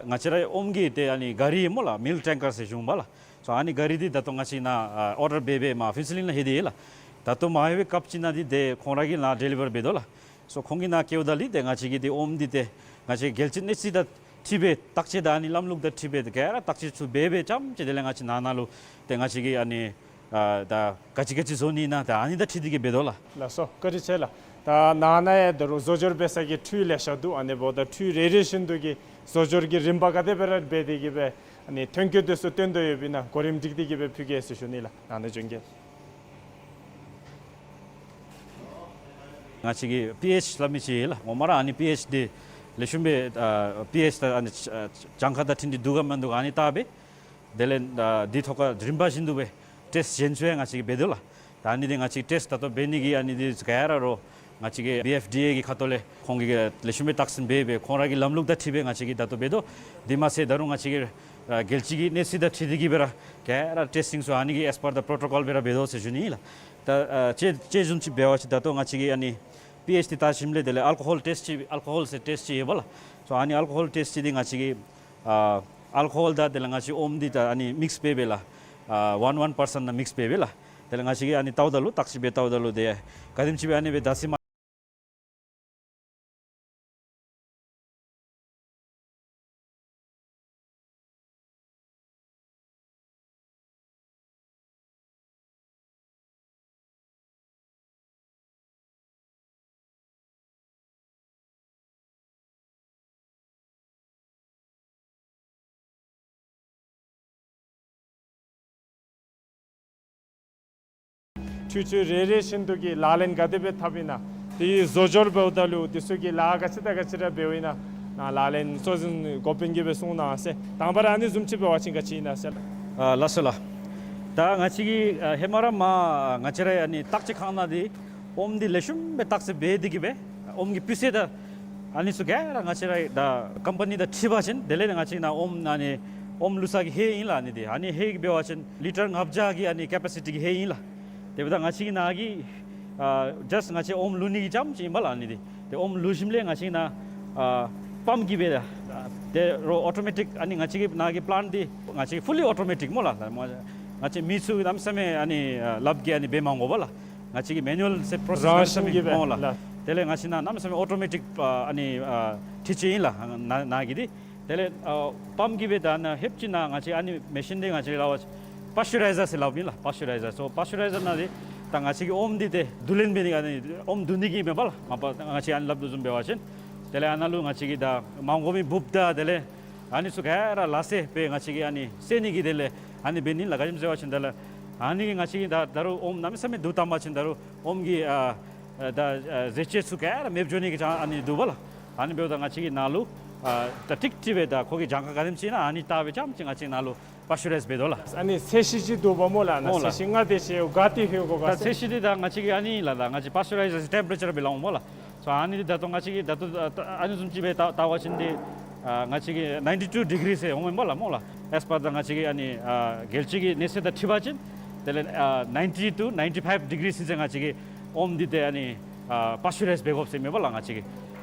ང་བཅས་ར་ཨོམ་གྱི་ཏེ་ཨ་ནི་ག་རི་སྨོ་ལགས། མིལཀ་ཊེང་ཀར་ཟེར་ཞུཝ་མས་ལགས། སོ་ཨ་ནི་ག་རི་འདི་ད་ལྟོ་ང་བཅས་ནཱ་ཨ་ཨོར་ཌར་འབད་འབད་མ་ཕུན་ཚོགས་གླིང་ལུ་ལྷོད་དེ་ཡོད་ལགས། ད་ལྟོ་མ་ལྷོད་པའི་སྐབས་ཅིག་ནང་འདི་ཏེ་ཁོང་ར་གིས་ནཱ་ཌེ་ལི་བར་འབད་དོ་ལགས། སོ་ཁོང་གིས་ནཱ་བསྐྱལཝ་ད་ལུ་ཏེ་ང་བཅས་ཀྱིས་ཏེ་ཨོམ་འདི་ཏེ་ང་བཅས་རྒྱལ་སྤྱི་གནས་ཚད་དང་འཁྲིལ་སྦེ་བརྟག་དཔྱད་དང་ཨ་ནི་ལམ་ལུགས་དང་འཁྲིལ་སྦེ་ཏེ་ག་ར་བརྟག་དཔྱད་ཚུ་འབད་འབད་རྐྱངམ་ཅིག་དེ་ལས་ང་བཅས་ནང་ན་ལུ་ཏེ་ང་བཅས་ཀྱིས་ཨ་ནི་ཨ་ད་ག་ཅི་ག་ཅི་བཟོ་ནི་ཨིན་ན་ད་ཨ་ནི་དང་འཁྲིལ་ཏེ་གི་འབད་དོ་ལགས། ལགས་སོ། བཀའ་དྲིན་ཆེ་ལགས། ད་ནང་ན་ཡང་ད་རུང་བཟོ་སྦྱོར་འབད་ས་གི་འཕྲུལ་ལེ་ཤ་འདུག། ཨ་ནི་འབདཝ་ད་འཕྲུལ་རེ་རེ་བཞིན་དུ་གི་བཟོ་སྦྱོར་གྱི་རིམ་པ་ག་དེ་སྦེ་ར་འབད་དེ་གི་སྦེ་ཨ་ནི་ཐོན་སྐྱེད་དེ་ཚུ་བཏོན་དོ་ཡོདཔ་ཨིན་ན་གོ་རིམ་སྒྲིག་སྟེ་གི་སྦེ་ཕུལ་གེ་ཟེར་ཞུ་ནི་ལགས། ནང་ན་བྱོན་གེ། ང་བཅས་ཀྱི་པི་ཨེཆ་སླབ་མི་ཅིག་ཡོད་ལགས། ངོ་མ་ར་ཨ་ནི་པི་ཨེཆ་འདི་ལེགས་ཤོམ་སྦེ་ཨ་པི་ཨེཆ་དང་ཨ་ནི་ཨ་གྱངས་ཁ་དང་འཁྲིལ་ཏེ་འདུག་ག་མིན་འདུག་ག་ཨ་ནི་བལྟ་སྦེ། དེ་ལས་ཨ་འདི་ཐོག་ཁར་རིམ་པ་བཞིན་དུ་སྦེ་ཊེསཊ་གཞན་ཚུ་ཡང་ང་བཅས་ཀྱིས་འབད་དོ་ལགས། ད་ཨ་ནི་འདི་ང་བཅས་ཊེསཊ་ད་ལྟོ་འབད་ནི་གི་ཨ་ནི་འདི་ག་ར་རོགས་ང་བཅས་ཀྱི་བི་ཨེཕ་ཌི་ཨེ་གི་ཁ་ཐུག་ལས་ཁོང་གིས་ལེགས་ཤོམ་སྦེ་བརྟག་ཞིབ་འབད་སྦེ་ཁོང་ར་གི་ལམ་ལུགས་དང་འཁྲིལ་སྦེ་ང་བཅས་ཀྱིས་ད་ལྟོ་འབད་དོ། དེ་མ་ཚད་ད་རུང་ང་བཅས་ཀྱི་ཨ་རྒྱལ་སྤྱི་གི་གནས་ཚད་དང་འཁྲིལ་ཏེ་གི་སྦེ་ར་ག་ར་ཊེསི་ཊིང་ཚུ་ཨ་ནི་གི་ཨེས་པར་ད་པྲོ་ཊོ་ཀོལ་སྦེ་ར་འབད་དོ་ཟེར་ཞུ་ནི་ཨིན་ལགས། ད་ཨ་དཔྱེ་དཔྱེ་བཟུམ་ཅིག་འབད་བ་ཅིན་ད་ལྟོ་ང་བཅས་ཀྱིས་ཨ་ནི་པི་ཨེཆ་འདི་བལྟ་ཞིནམ་ལས་དེ་ལས་ཨལ་ཀོ་ཧོལ་ཊེསཊ་ཅིག་ཨལ་ཀོ་ཧོལ་ཟེར་ཊེསཊ་ཅིག་ཡོདཔ་ལགས། སོ་ཨ་ནི་ཨལ་ཀོ་ཧོལ་ཊེསཊ་ཅིག་འདི་ང་བཅས་ཀྱིས་ཨ་ཨལ་ཀོ་ཧོལ་དང་དེ་ལས་ང་བཅས་ཨོམ་འདི་ད་ཨ་ནི་མིགསི་འབད་འབད་ལགས། ཨ་ཝན་ཝན་པར་སེནཊ་ནང་མིགསི་འབད་འབད་ལགས། དེ་ལས་ང་བཅས་ཀྱིས་ཨ་ནི་བལྟཝ་ད་ལུ་བརྟག་ཞིབ་འབད་བལྟཝ་ད་ལུ་ཏེ་ག་དེམ་ཅིག་སྦེ་ཨ་ནི་སྦེ་ད་སི་མ། འཕྲུལ་ཆས་རེ་རེ་བཞིན་དུ་གི་ལག་ལེན་ག་དེ་སྦེ་འཐབ་ཨིན་ན། དེ་བཟོ་སྦྱོར་འབདཝ་ད་ལུ་དེ་ཚུ་གི་ལཱ་ག་ཅི་དང་ག་ཅི་ར་འབདཝ་ཨིན་ན། ནཱ་ལག་ལེན་གཙོ་འཛིན་འགོ་དཔོན་གྱིས་སྦེ་གསུང་གནང་ཟེར། དང་པ་ར་ཨ་ནི་བཟུམ་ཅིག་འབད་བ་ཅིན་ག་ཅི་ཨིན་ན་ཟེར་ལགས། ཨ་ལགས་སོ་ལགས། ད་ང་བཅས་ཀྱིས་ཨ་ཧེ་མ་ར་མར་ང་བཅས་ར་ཨ་ནི་བརྟག་དཔྱད་ཁང་ནང་འདི་ཨོམ་འདི་ལེགས་ཤོམ་སྦེ་བརྟག་དཔྱད་འབད་དེ་གི་སྦེ་ཨོམ་གྱི་སྤུས་ཚད་དང་ཨ་ནི་ཚུ་ག་ར་ང་བཅས་ར་ད་ཀམ་པ་ནི་དང་འཁྲིལ་བ་ཅིན་དེ་ལས་ང་བཅས་ནཱ་ཨོམ་ཨ་ནི་ཨོམ་བླུག་ས་གི་ཧེ་ཨིན་ལགས། ཨ་ནི་འདི་ཨ་ནི་ཧེ་གི་འབད་བ་ཅིན་ལི་ཊར་ལྔ་བརྒྱ་གི་ཨ་ནི་ཀེ་པེ་སི་ཊི་གི་ཧེ་ཨིན་ལགས། དེ་འབདཝ་ད་ང་བཅས་ཀྱི་ནཱ་གི་ཨ་ཇཱསཊ་ང་བཅས་ཨོམ་བླུག་ནི་གི་རྐྱངམ་ཅིག་ཨིན་པས་ལགས། ཨ་ནི་འདི་ཏེ་ཨོམ་བླུག་ཞིནམ་ལས་ང་བཅས་ནཱ་ཨ་པམཔ་གིས་སྦེ་ད་ཏེ་རོགས་ཨོ་ཊོ་མེ་ཊིཀ་ཨ་ནི་ང་བཅས་ཀྱི་ནཱ་གི་པ་ལེནཊ་འདི་ང་བཅས་ཀྱི་ཕུ་ལི་ཨོ་ཊོ་མེ་ཊིཀ་སྨོ་ལགས། ང་བཅས་མི་ཚུ་གནམ་མེད་ས་མེད་ཨ་ནི་ཨ་ལགཔ་གིས་ཨ་ནི་འབད་མ་དགོ་པས་ལགས། ང་བཅས་ཀྱི་མེ་ནུ་ཨལ་ཟེར་པྲོ་སེསི་རང་གནམ་མེད་ས་བཞིན་མེད་གྱིས་སྦེ་སྨོ་ལགས། ལགས། དེ་ལས་ང་བཅས་ནཱ་གནམ་མེད་ས་མེད་ཨོ་ཊོ་མེ་ཊིཀ་ཨ་ཨ་ནི་ཨ་འཕྲུལ་ཆས་ཨིན་ལགས། ནཱ་ནཱ་གི་འདི་དེ་ལས་ཨ་པམཔ་གིས་སྦེ་ད་ནཱ་ཧེབ་ཅིག་ནཱ་ང་བཅས་ཨ་ནི་མེ་ཤིན་འདི་ང་བཅས་ལགས་པཱ་སི་ཅུ་རའི་ཛར་ཟེར་སླབ་ཨིན་ལགས། པཱ་སི་ཅུ་རའི་ཛར། སོ་པཱ་སི་ཅུ་རའི་ཛར་ནང་འདི་ད་ང་བཅས་ཀྱི་ཨོམ་འདི་ཏེ་བསྡུ་ལེན་འབད་ནི་ཨ་ནི་ཨོམ་བསྡུ་ནི་གི་མེན་པས་ལགས། མ་པ་ང་བཅས་ཨ་ནི་སླབ་དོ་བཟུམ་འབད་བ་ཅིན་དེ་ལས་ཨ་ནཱ་ལུ་ང་བཅས་ཀྱིས་ད་མར་འགོ་མི་འབུཔ་དང་དེ་ལས་ཨ་ནི་ཚུ་ག་ར་ལག་ཟེར་སྦེ་ང་བཅས་ཀྱིས་ཨ་ནི་བསལ་ནི་གི་དེ་ལས་ཨ་ནི་འབད་ནི་ལགས། ག་ཅི་སྨོ་ཟེར་བ་ཅིན་དེ་ལས་ཨ་ནི་གིས་ང་བཅས་ཀྱིས་ད་ད་རུང་ཨོམ་གནམ་མེད་ས་མེད་བསྡུ་བཏང་པ་ཅིན་ད་རུང་ཨོམ་གྱི་ཨ་ཨ་ད་ཨ་ཟད་བཅོས་ཚུ་ག་ར་མེདཔ་འགྱོ་ནི་གི་ཅང་ཨ་ནི་འདུག་པས་ལགས། ཨ་ནི་འབདཝ་ད་ང་བཅས་ཀྱིས་ནཱ་ལུ་ཨ་ད་ཀྲིག་ཀྲི་སྦེ་ད་ཁོ་གི་གྱངས་ཁ་ག་དེམ་ཅིག་ཨིན་ན་ཨ་ནི་བལྟ་སྦེ་རྐྱངམ་ཅིག་ང་བཅས་ནཱ་ལུ་པཱ་སི་ཅུ་རའིཛ་འབད་དོ་ལགས། ཨ་ནི་ཚད་གཞི་ཅིག་འདུག་པས་སྨོ་ལགས། ནཱ་སྨོ་ལགས། ཚད་གཞི་ལྔ་དེ་ཅིག་ག་ཏེ་ལྷོད་དགོ་ག་ད་ཟེར། ཚད་གཞི་འདི་ད་ང་བཅས་ཀྱིས་ཨ་ནི་ལགས། ད་ང་བཅས་པཱ་སི་ཅུ་རའི་ཛར་ཊེམ་པེ་རེ་ཅར་སྦེ་སླབ་འོང་སྨོ་ལགས། སོ་ཨ་ནི་འདི་ད་ལྟོ་ང་བཅས་ཀྱིས་ད་ལྟོ་ཨ་ཨ་ནི་བཟུམ་ཅིག་སྦེ་བལྟ་བལྟ་བ་ཅིན་འདི་ཨ་ང་བཅས་ཀྱིས་ནའིན་ཊི་ཊུ་ཌི་གི་རི་ཟེར་འོང་མས་སྨོ་ལགས། སྨོ་ལགས། ཨེས་པར་ད་ང་བཅས་ཀྱི་ཨ་ནི་ཨ་རྒྱལ་སྤྱི་གི་གནས་ཚད་དང་འཁྲིལ་བ་ཅིན་དེ་ལས་ཨ་ནའིན་ཊི་ཊུ་ནའིན་ཊི་ཕའིབ་ཌི་གི་རི་ཟེར་ང་བཅས་ཀྱིས་ཨོམ་འདི་ཏེ་ཨ་ནི་ཨ་པཱས་ཅུ་རའིཛ་འབད་དགོཔ་ཟེར་མས་སྨོ་ལགས་ང་བཅས་ཀྱིས།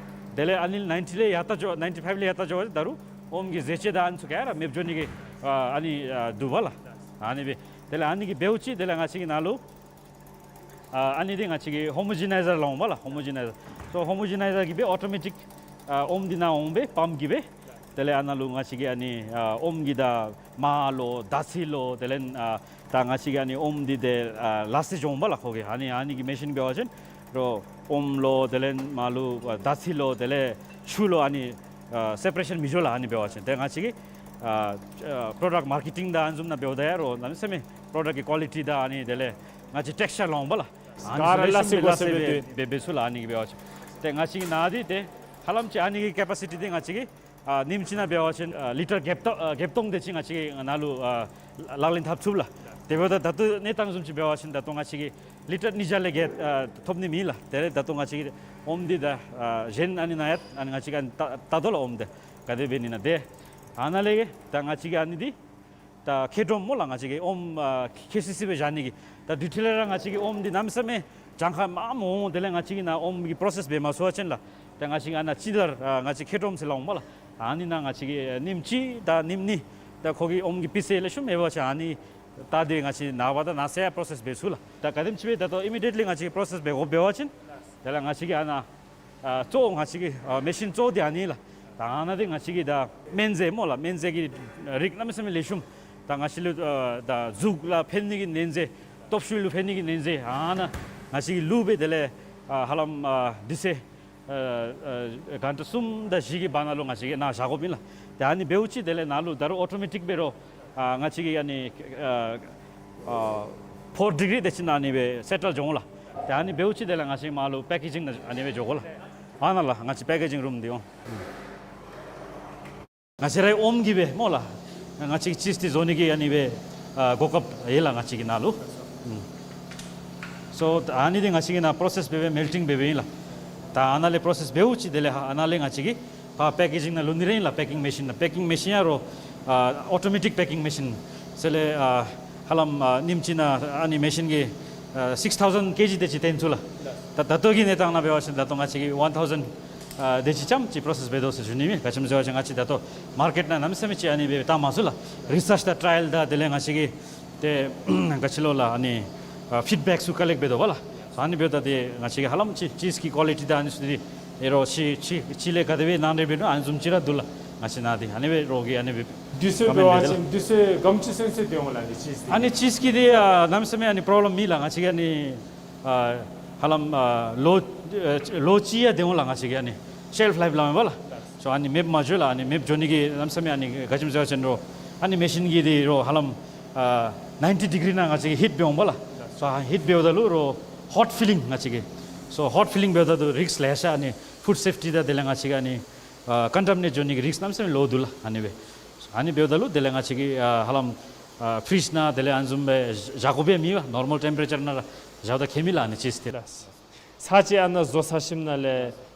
དེ་ལས་ཨ་ནི་ནའིན་ཊི་ལས་ཡར་ལྟ་འགྱོ་ནའིན་ཊི་ཕའིབ་ལས་ཡར་ལྟ་འགྱོ་བ་ཅིན་ད་རུང་ཨོམ་གྱི་ཟད་བཅོས་དང་ཨ་ནི་ཚུ་ག་ར་མེདཔ་འགྱོ་ནི་གི་ཨ་ཨ་ནི་ཨ་འདུག་པས་ལགས། ཨ་ནི་སྦེ་དེ་ལས་ཨ་ནི་གིས་འབདཝ་ཅིག་དེ་ལས་ང་བཅས་ཀྱིས་ནཱ་ལུ་ཨ་ཨ་ནི་འདི་ང་བཅས་ཀྱིས་ཧོ་མོ་ཇི་ནའི་ཛར་སླབ་འོང་སྨོ་ལགས། ཧོ་མོ་ཇི་ནའི་ཛར། སོ་ཧོ་མོ་ཇི་ནའི་ཛར་གྱིས་སྦེ་ཨོ་ཊོ་མེ་ཊིཀ་ཨ་ཨོམ་འདི་ནཱ་འོང་སྦེ་པམཔ་གིས་སྦེ་དེ་ལས་ཨ་ནཱ་ལུ་ང་བཅས་ཀྱིས་ཨ་ནི་ཨ་ཨོམ་གྱི་ད་མར་ལོ་དར་ཚིལ་ལོ་དེ་ལས་ཨ་ད་ང་བཅས་ཀྱིས་ཨ་ནི་ཨོམ་འདི་ཏེ་ཨ་ལག་ཟེར་འགྱོ་འོང་སྨོ་ལགས་ཁོ་གིས། ཨ་ནི་ཨ་ནི་གི་མེ་ཤིན་འབད་བ་ཅིན་རོགས་ཨོམ་ལོ་དེ་ལས་མར་ལོ་ཨ་དར་ཚིལ་ལོ་དེ་ལས་ཆུ་ལོ་ཨ་ནི་ཨ་སེ་པ་རེ་ཤཱན་མི་འགྱོ་ལགས། ཨ་ནི་འབད་བ་ཅིན་ཏེ་ང་བཅས་ཀྱིས་ ཨ་ཨ་པྲོ་ཌཀཊ་མར་ཀེ་ཊིང་དང་ཨ་ནི་བཟུམ་ནང་འབདཝ་ད་ཡང་རོགས་གནམ་མེད་ས་མེད་པྲོ་ཌཀཊ་ཀི་ཀོ་ལི་ཊི་དང་ཨ་ནི་དེ་ལས་ང་བཅས་ཊེགསི་ཅར་ལོང་པ་ལགས། ཨ་ནི་ག་ར་ཚུ་ལེགས་ཤོམ་སྦེ་ལགས་སེ་སྦེ་འབད་འབད་ཚུགས་ལགས། ཨ་ནི་གི་འབད་བ་ཅིན་ཏེ་ང་བཅས་ཀྱི་ནཱ་འདི་ཏེ་ཧ་ལམ་ཅིག་ཨ་ནི་གི་ཀེ་པ་སི་ཊི་འདི་ང་བཅས་ཀྱིས་ཨ་ཉིནམ་གཅིག་ནང་འབད་བ་ཅིན་ཨ་ལི་ཊར་བརྒྱད་སྟོང་ཨ་བརྒྱད་སྟོང་དེ་ཅིག་ང་བཅས་ཀྱིས་ནཱ་ལུ་ཨ་ལག་ལེན་འཐབ་ཚུགས་ལགས། དེ་འབདཝ་ད་ད་ལྟོ་གནས་སྟངས་བཟུམ་ཅིག་འབད་བ་ཅིན་ད་ལྟོ་ང་བཅས་ཀྱིས་ལི་ཊར་ཉིས་བརྒྱ་ལས་བརྒལ་ཨ་ཐོབ་ནི་མེད་ལགས། དེ་ལས་ད་ལྟོ་ང་བཅས་ཀྱིས་ཨོམ་འདི་ད་ཨ་གཞན་ཨ་ནི་ནང་ཡང་ཨ་ནི་ང་བཅས་ཀྱིས་ཨ་ནི་བལྟ་བལྟ་དོ་ལགས། ཨོམ་འདི་ག་དེ་འབད་ནི་ན་ཏེ་ཨ་ནཱ་ལས་ད་ང་བཅས་ཀྱིས་ཨ་ནི་འདི་ད་ཁེ་ཌོམ་སྨོ་ལགས། ང་བཅས་ཀྱིས་ཨོམ་ཨ་ཁེ་སི་སི་སྦེ་བཞག་ནི་གི་ད་དུས་ཚོད་ལས་ར་ང་བཅས་ཀྱིས་ཨོམ་འདི་གནམ་མེད་ས་མེད་གྱངས་ཁ་མངམ་འོང་། དེ་ལས་ང་བཅས་ཀྱིས་ནཱ་ཨོམ་གྱི་པྲོ་སེསི་འབད་མ་ཚུགས་པ་ཅིན་ལགས། ད་ང་བཅས་ཀྱིས་ཨ་ནཱ་ཅི་ལྟར་ཨ་ང་བཅས་ཁེ་ཌོམ་ཟེར་སླབ་འོང་སྨོ་ལགས། ཨ་ནི་ནང་ང་བཅས་ཀྱིས་ཨ་ཉིནམ་གཅིག་དང་ཉིནམ་གཉིས་ད་ཁོ་གི་ཨོམ་གྱི་སྤུས་ཚད་ལེགས་ཤོམ་ཡོད་པ་ཅིན་ཨ་ནི་ད་འདི་ང་བཅས་ནངས་པ་དང་གནངས་ཚེ་ཡང་པྲོ་སེསི་འབད་ཚུགས་ལགས། ད་ག་དེམ་ཅིག་སྦེ་ད་ལྟོ་ཨི་མི་ཌི་ཡེཊ་ལི་ང་བཅས་ཀྱིས་པྲོ་སེསི་འབད་དགོ་འབད་བ་ཅིན་དེ་ལས་ང་བཅས་ཀྱིས་ཨ་ནཱ་ཨ་གཙོ་བོ་ང་བཅས་ཀྱི་ཨ་མེ་ཤིན་གཙོ་བོ་འདི་ཨ་ནི་ལགས། ད་ཨ་ནཱ་འདི་ང་བཅས་ཀྱི་ད་སྨན་རྫས་སྨོ་ལགས། སྨན་རྫས་ཀྱི་རིགས་གནམ་མེད་ས་མེད་ལེགས་ཤོམ། ད་ང་བཅས་ལུ་ཨ་ད་གཟུགས་ལུ་ཕན་ནི་གི་སྨན་རྫས་སྟོབས་ཤུགས་ལུ་ཕན་ནི་གི་སྨན་རྫས་ཨ་ནཱ་ང་བཅས་ཀྱིས་བླུགས་སྦེ་དེ་ལས་ཨ་ཧ་ལམ་ཨ་དུས་ཚོད་ཨ་ཨ་གྷན་ཊ་གསུམ་དང་བཞི་གི་བར་ན་ལུ་ང་བཅས་ཀྱིས་ནཱ་བཞག་དགོཔ་ཨིན་ལགས། ཏེ་ཨ་ནི་འབདཝ་ཅིག་དེ་ལས་ནཱ་ལུ་ད་རུང་ཨོ་ཊོ་མེ་ཊིཀ་འབད་རུང་ཨ་ང་བཅས་ཀྱིས་ཨ་ནི་ཨ་ཨ་ཕོར་ཌི་གི་རི་དེ་ཅིག་ནང་ཨ་ནི་སྦེ་སེ་ཊལ་འགྱོ་འོང་ལགས། ཏེ་ཨ་ནི་འབདཝ་ཅིག་དེ་ལས་ང་བཅས་མར་ལུ་པེ་ཀེ་ཇིང་ནང་ཨ་ནི་སྦེ་འགྱོ་དགོ་ལགས། ཨ་ནཱ་ལགས་ང་བཅས་པེ་ཀེ་ཇིང་རུམ་འདི་འོང་། ང་བཅས་རའི་ཨོམ་གྱི་སྦེ་སྨོ་ལགས། ང་བཅས་ཀྱིས་ཅིསི་འདི་བཟོ་ནི་གི་ཨ་ནི་སྦེ་ཨ་གོ་སྐབས་ཡོད་ལགས་ང་བཅས་ཀྱི་ནཱ་ལུ། ཨུམ། སོ་ད་ཨ་ནི་འདི་ང་བཅས་ཀྱིས་ནཱ་པྲོ་སེསི་འབད་འབད་མེལ་ཊིང་འབད་འབདཝ་ཨིན་ལགས། ད་ཨ་ནཱ་ལས་པྲོ་སེསི་འབདཝ་ཅིག་དེ་ལས་ཧ་ཨ་ནཱ་ལས་ང་བཅས་ཀྱིས་ཕར་པེ་ཀེ་ཇིང་ནང་ལུ་ནི་ར་ཨིན་ལགས། པེ་ཀིང་མེ་ཤིན་ནང་པེ་ཀིང་མེ་ཤིན་ཡང་རོགས་ཨ་ཨོ་ཊོ་མེ་ཊིཀ་པེ་ཀིང་མེ་ཤིན་ཟེར་ལས་ཨ་ཧ་ལམ་ཨ་ཉིནམ་གཅིག་ནང་ཨ་ནི་མེ་ཤིན་གྱིས་ཨ་སིགསི་ཐའུ་ཟེན་ཀེ་ཇི་དེ་ཅིག་བཏོན་ཚུགས་ལགས། ད་ད་ལྟོ་གི་གནས་སྟངས་ནང་འབད་བ་ཅིན་ད་ལྟོ་ང་བཅས་ཀྱིས་ཝན་ཐའུ་ཟེན་ཨ་དེ་ཅིག་ཙམ་ཅིག་པྲོ་སེསི་འབད་དོ་ཟེར་ཞུ་ནི་ཨིན། ག་ཅི་སྨོ་ཟེར་བ་ཅིན་ང་བཅས་ད་ལྟོ་མར་ཀེཊ་ནང་གནམ་མེད་ས་མེད་ཅིག་ཨ་ནི་སྦེ་བཏང་མ་ཚུགས་ལགས། རི་སརཆ་དང་ཊ་ར་ཡལ་དང་དེ་ལས་ང་བཅས་ཀྱིས་ཏེ་ག་ཅི་ལོ་ལགས་ཨ་ནི་ཨ་ཕིཌ་བེཀ་ཚུ་ཀ་ལེཀཊ་འབད་དོ་བ་ལགས། ཨ་ནི་འབདཝ་ད་ཏེ་ང་བཅས་ཀྱིས་ཧ་ལམ་ཅིག་ཅིསི་གི་ཀོ་ལི་ཊི་དང་ཨ་ནི་ཚུ་འདི་ཨེ་རོགས་ཅིག་ཅིག་ཅིག་ལས་ག་དེ་སྦེ་ནང་འདྲེན་འབད་ནུག་ཨ་ནི་བཟུམ་ཅིག་ར་འདུག་ལགས། ང་བཅས་ནཱ་འདི་ཨ་ནི་སྦེ་རོགས་ཀྱིས་ཨ་ནི་སྦེ་དུས་ཚོད་འབད་བ་ཅིན་དུས་ཚོད་ག་དེམ་ཅིག་ཚུན་ཚོད་སྡོད་འོང་ལགས་ཨ་ནི་ཅིསི་འདི། ཨ་ནི་ཅིསི་གི་འདི་ཨ་གནམ་མེད་ས་མེད་ཨ་ནི་པོརོབ་ལེམ་མེད་ལགས། ང་བཅས་ཀྱིས་ཨ་ནི་ཨ་ཧ་ལམ་ཨ་ལོ་ཨ་ལོ་གཅིག་ཡང་སྡོད་འོང་ལགས། ང་བཅས་ཀྱིས་ཨ་ནི་ཤེལཕ་ལའིཕ་སླབ་མས་པ་ལགས། སོ་ཨ་ནི་མེདཔ་མ་འགྱོ་ལགས། ཨ་ནི་མེདཔ་འགྱོ་ནི་གི་གནམ་མེད་ས་མེད་ཨ་ནི་ག་ཅི་སྨོ་ཟེར་བ་ཅིན་རོགས་ཨ་ནི་མེ་ཤིན་གྱི་འདི་རོགས་ཧ་ལམ་ཨ་ནའིན་ཊི་ཌི་གི་རི་ནང་ང་བཅས་ཀྱིས་ཧིཊ་འབད་འོང་པ་ལགས། སོ་ཨ་ཧིཊ་འབདཝ་ད་ལུ་རོགས་ཧོཊ་ཕི་ལིང་ང་བཅས་ཀྱིས། སོ་ཧོཊ་ཕི་ལིང་འབདཝ་ད་ལུ་རིསཀ་ལེ་ཤ་ཨ་ནི་ཕུཌ་སེཕ་ཊི་དང་དེ་ལས་ང་བཅས་ཀྱིས་ཨ་ནི་ཨ་ཀོན་ཊ་མི་ནེཊ་འགྱོ་ནི་གི་རིསཀ་གནམ་མེད་ས་མེད་ལོ་འདུག་ལགས། ཨ་ནི་སྦེ་ཨ་ནི་འབདཝ་ད་ལུ་དེ་ལས་ང་བཅས་ཀྱིས་ཨ་ཧ་ལམ་ཨ་ཕི་རིཇ་ནང་དེ་ལས་ཨ་ནི་བཟུམ་སྦེ་བཞག་དགོཔ་ཡང་མེད་པ། ནོར་མཱལ་ཊེམ་པེ་རེ་ཅར་ནང་ར་བཞགཔ་ད་ཁྱད་མེད་ལགས་ཨ་ནི་ཅིསི་འདི་ལགས། ཚར་ཅིག་ཨ་ནཱ་བཟོ་ཚར་ཞིནམ་ལས་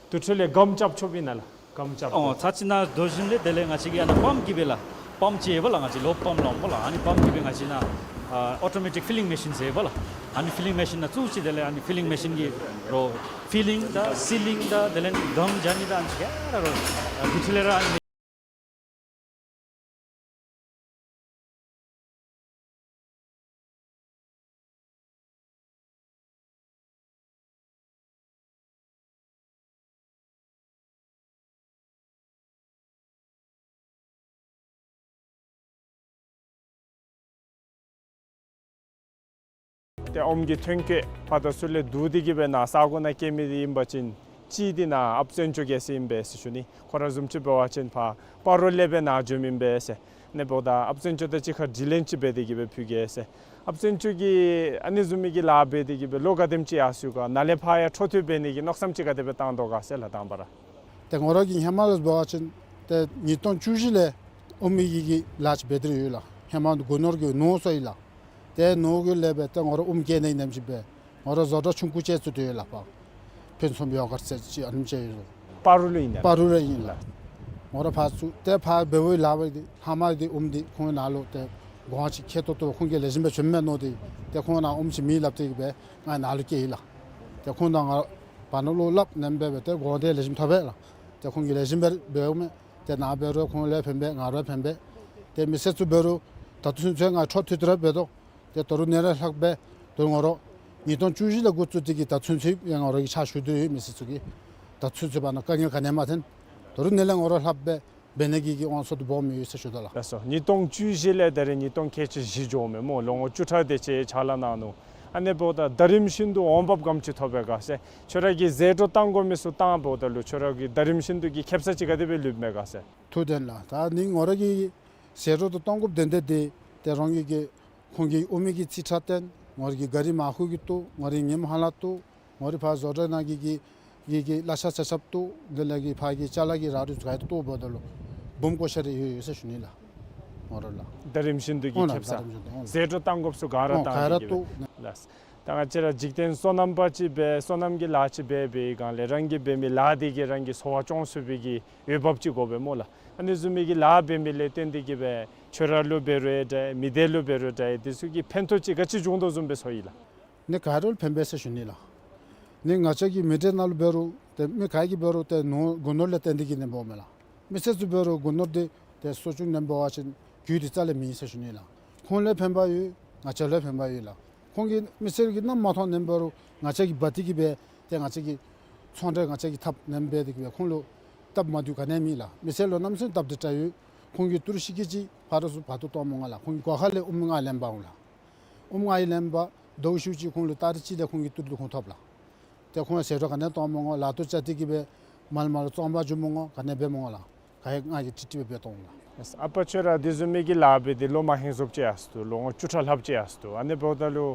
དེ་འཕྲོ་ལས་སྒམ་རྐྱབ་ཆོགཔ་ཨིན་ན་ལགས། སྒམ་རྐྱབ། ཨོ་ཚར་ཅིག་ནཱ་བཟོ་ཞིནམ་ལས་དེ་ལས་ང་བཅས་ཀྱིས་ཨ་ནཱ་པམཔ་གིས་སྦེ་ལགས། པམཔ་ཅིག་ཡོད་པ་ལགས། ང་བཅས་ལོབ་པམཔ་སླབ་འོང་པ་ལགས། ཨ་ནི་པམཔ་གིས་སྦེ་ང་བཅས་ནཱ་ཨ་ཨོ་ཊོ་མེ་ཊིཀ་ཕི་ལིང་མེ་ཤིན་ཟེར་པ་ལགས། ཨ་ནི་ཕི་ལིང་མེ་ཤིན་ནང་བཙུགས་ཅི། དེ་ལས་ཨ་ནི་ཕི་ལིང་མེ་ཤིན་གྱིས་རོགས་ཕི་ལིང་དང་སི་ལིང་དང་དེ་ལས་སྒམ་རྐྱབ་ནི་དང་ཨ་ནི་ཚུ་ག་ར་རོགས་ཨ་དེ་འཕྲོ་ལས་ར་ཨ་ནི་ཏེ་ཨོམ་གྱི་ཐོན་སྐྱེད་ཕར་དང་ཚུར་ལས་བསྡུ་སྟེ་གིས་སྦེ་ནཱ་ས་གོ་ནང་སྐྱེལ་མི་འདི་ཨིན་པ་ཅིན་གཅིག་འདི་ནཱ་ཨཔ་བཙན་སྐྱོགས་རྒྱལ་མཚན་ཨིན་པས་ཟེར་ཞུ་ནི། ཁོ་ར་བཟུམ་ཅིག་འབད་བ་ཅིན་ཕར་སྤ་རོ་ལས་སྦེ་ནཱ་འབྱོནམ་ཨིན་པས་ཟེར། ཨ་ནི་འབདཝ་ད་ཨཔ་བཙན་སྐྱོགས་དང་གཅིག་ཁར་དྲི་ལན་ཅིག་འབད་དེ་གིས་སྦེ་ཕུལ་གེ་ཟེར། ཨཔ་བཙན་སྐྱོགས་ཀྱིས་ཨ་ནི་བཟུམ་མའི་གི་ལཱ་འབད་དེ་གིས་སྦེ་ལོ་ག་དེམ་ཅིག་ཡར་སོང་ག། ནཱ་ལས་ཕར་ཡང་འཕྲོ་མཐུད་འབད་ནི་གི་མནོ་བསམ་ཅིག་ག་དེ་སྦེ་བཏང་དོ་ག་ཟེར་ལགས་དང་པ་ར། ཏེ་ང་ར་གིས་ཧེ་མ་ལས་འབད་བ་ཅིན་ཏེ་ཉིས་སྟོང་བཅུ་བཞི་ལས་ཨོམ་གྱི་གི་ལཱ་ཅིག་འབད་དེ་ར་ཡོད་ལགས། ཧེ་མ་སྒོ་ནོར་གྱི་ནོར་སོང་ཡི་ལགས། ཏེ་ནོར་གྱི་ལས་སྦེ་ཏེ་ང་ར་ཨོམ་སྐྱེ་ནི་ནེམ་ཅིག་སྦེ་ང་ར་བཟོ་གྲྭ་ཆུང་ཀུ་ཅིག་བཙུགས་ཏེ་ཡོད་ལགས། ཕར་ཕུན་སུམ་ཡོ་གརཊ་ཟེར་ཅིག་ཨ་ནེམ་ཅིག་ཡོད། སྤ་རོ་ལུ་ཨིན་ན། སྤ་རོ་ལུ་ཨིན་ལགས། ང་ར་ཕར་བཙུགས་ཏེ་ཕར་འབདཝ་ལས་འབད་དེ་ལྷག་མ་འདི་ཨོམ་འདི་ཁོང་ནཱ་ལུ་ཏེ་གོང་ཅིག་ཁེ་ཏོག་ཏོ་ཁོང་གིས་ལེགས་ཤོམ་སྦེ་བྱིནམ་མས་མནོ་སྟེ་ཏེ་ཁོང་ནཱ་ཨོམ་ཅིག་མེད་སླབ་སྟེ་གིས་སྦེ་ང་ནཱ་ལུ་སྐྱེལ་ཡི་ལགས། ཏེ་ཁོང་དང་ང་བར་ན་ལུ་སླབ་ནེམ་སྦེ་སྦེ་ཏེ་གོང་འདི་ལེགས་ཤོམ་ཐོབ་པས་ལགས། ཏེ་ཁོང་གིས་ལེགས་ཤོམ་སྦེ་འབདཝ་མས། ཏེ་ནཱ་འབད་རུང་ཁོང་ལུ་ཡང་ཕན་པས་ང་ར་ཡང་ཕན་པས། ཏེ་མི་སེར་ཚུ་འབད་རུང་ད་ལྟོ་ཚུན་ཚོད་ང་འཕྲོ་མཐུད་དེ་ར་འབད་དོ། ཏེ་ད་རུང་ཨ་ནི་ར་ལྷག་སྦེ་ད་རུང་ང་ར་ཉིས་སྟོང་བཅུ་བཞི་ལས་འགོ་བཙུགས་ཏེ་གིས་ད་ཚུན་ཚོད་ཡང་ང་ར་གིས་ཕྱག་ཞུ་སྟེ་ཡོད། མི་སེར་ཚུ་གིས་ད་ཚུན་ཚོད་བར་ན་དཀའ་ངལ་ག་ནི་ཡང་མ་ཐོན། ད་རུང་ཨ་ནི་ལས་ང་ར་ལྷག་སྦེ་འབད་ནི་གི་གི་དབང་ཚད་དེ་སྦོམ་ཡོད་ཟེར་ཞུ་དོ་ལགས། ལགས་སོ། ཉིས་སྟོང་བཅུ་བཞི་ལས་ད་རེས་ཉིས་སྟོང་ཁལ་གཅིག་བཞི་འགྱོཝ་མས་སྨོ། ལོ་ངོ་བཅུ་ཕྲག་དེ་ཅིག་ཕྱག་ལཱ་གནང་ནུག། ཨ་ནི་འབདཝ་ད་ད་རིམ་བཞིན་དུ་འོང་འབབ་ག་དེམ་ཅིག་ཐོབ་པས་ག་ཟེར། ཁྱོད་ར་གིས་ཟད་འགྲོ་བཏང་དགོ་མི་ཚུ་བཏང་འབདཝ་ད་ལུ་ཁྱོད་ར་གི་ད་རིམ་བཞིན་དུ་གི་ཁེབ་ས་ཅིག་ག་དེ་སྦེ་ལུསཔ་མས་ག་ཟེར། ཐུགས་བདེན་ལགས། ད་ཨ་ནི་ང་ར་གིས་ ཟད་འགྲོ་དང་གཏང་དགོཔ་དོན་དེ་དེ་ཏེ་རང་གི་གི་ཁོང་གི་དབུ་མའི་གི་རྩིས་ཁྲ་བཏོན། ང་རའི་གི་གཱ་རི་མར་ཁུ་གི་བཏོག། ང་རའི་ངེམ་ཧ་ལ་བཏོག། ང་རའི་ཕར་བཟོ་གྲྭ་ནང་གི་གི་གི་གི་གླ་ཆ་ཆ་ཆབ་བཏོག། དེ་ལས་གི་ཕར་གི་ཅ་ལ་གི་ར་རུ་ག་ཡི་བཏོག་འབདཝ་ད་ལུ་འབུམ་བརྐོ་ཤ་རེ་ཡོད་ཡོད་ཟེར་ཞུ་ནི་ལགས། ང་ར་ལགས། ད་རིམ་བཞིན་དུ་གི་ཨོ་ལགས། ཁེབ་ས་ད་རིམ་བཞིན་དུ་ཨོ་ལགས། ཟད་འགྲོ་བཏང་དགོཔ་ཚུ་ག་ར་ཨོ་ག་བཏང་ར་སྟེ་གི་བཏོག་ནི་ལགས། ད་ང་བཅས་ར་འཇིག་རྟེན་སོ་ནམ་པ་ཅིག་འབད་སོ་ནམ་གྱི་ལཱ་ཅིག་འབད་བའི་སྒང་ལས་རང་གིས་འབད་མི་ལཱ་དེ་གིས་རང་གི་འཚོ་བ་སྐྱོང་ཚུགས་པའི་གི་འོས་འབབ་ཅིག་དགོ་པས་སྨོ་ལགས། ཨ་ནི་བཟུམ་མའི་གི་ལཱ་འབད་མི་ལས་བརྟེན་ཏེ་གི་སྦེ་ཁྱོད་ར་ལུ་འབད་རུང་འདྲ་མི་སྡེ་ལུ་འབད་རུང་འདྲ་དེ་ཚུ་གི་ཕན་ཐོགས་ཅིག་ག་ཅི་བྱུང་དོ་བཟུམ་སྦེ་ཚོར་ཡི་ལགས། ནི་ག་ར་ལུ་ཕན་པས་ཟེར་ཞུ་ནི་ལགས། ནི་ང་བཅས་ཀྱི་མི་སྡེ་ནང་ལུ་འབད་རུང་ཏེ་མི་ག་གིས་འབད་རུང་ཏེ་ནོར་སྒོ་ནོར་ལས་བརྟེན་ཏེ་གི་ནེམ་འབདཝ་མས་ལགས། མི་སེར་ཚུ་འབད་རུང་སྒོ་ནོར་དེ་ཏེ་གསོ་སྐྱོང་ནེམ་འབད་བ་ཅིན་རྒྱུ་དེ་རྩ་ལས་མེད་ཟེར་ཞུ་ནི་ལགས། ཁོང་ལུ་ཕན་པ་ཡོད། ང་བཅས་ལུ་ཕན་པ་ཡོད་ལགས། ཁོང་གིས་མི་སེར་གྱིས་གནམ་མ་མཐོང་ནེམ་འབད་རུང་ང་བཅས་ཀྱིས་འབག་སྟེ་གི་སྦེ་ཏེ་ང་བཅས་ཀྱི་ཚོང་འབྲེལ་ང་བཅས་ཀྱིས་འཐབ་ནེམ་འབད་དེ་གི་སྦེ་ཁོང་ལུ་སྟབས་མ་བདེཝ་ག་ནི་ཡང་མེད་ལགས། མི་སེར་ལུ་གནམ་མེད་ས་མེད་སྟབས་བདེ་དྲགས་ཡོད། ཁོང་གིས་ཏི་རུ་ཤིག་ཀི་གཅིག་ཕར་ཚུར་བར་དུ་གཏང་མི་དགོ་ལགས། ཁོང་གི་སྒོ་ཁ་ལས་ཨོམ་ལྔ་ལེན་འབག་འོང་ལགས། ཨོམ་ལྔ་ཡི་ལེན་འབག་ཟླཝ་ཤུལ་ཅིག་ཁོང་ལུ་ཏ་རིག་གཅིག་ལས་ཁོང་གིས་ཏི་རུ་ཁོང་ཐོབ་ལགས། ཏེ་ཁོང་ཡང་ཟད་འགྲོ་ག་ནི་ཡང་གཏང་མི་དགོ། ལཱ་ཐོག་བཅའ་སྟེ་གི་སྦེ་མར་མར་བཙོང་པར་འགྱོ་མི་དགོ། ག་ནི་འབད་མི་དགོ་ལགས། ག་ཡང་ང་གིས་ཀྲིག་ཀྲི་སྦེ་འབད་གཏང་འོང་ལགས། ཨ་པ་ཁྱོད་ར་དེ་བཟུམ་མའི་གི་ལཱ་འབད་དེ་ལོ་མ་ཧེང་སོབ་ཅིག་ཡར་སོ་དོ། ལོ་ངོ་བཅུ་ཕྲག་ལྷགཔ་ཅིག་ཡར་སོ་དོ། ཨ་ནི་འབདཝ་ད་ལུ་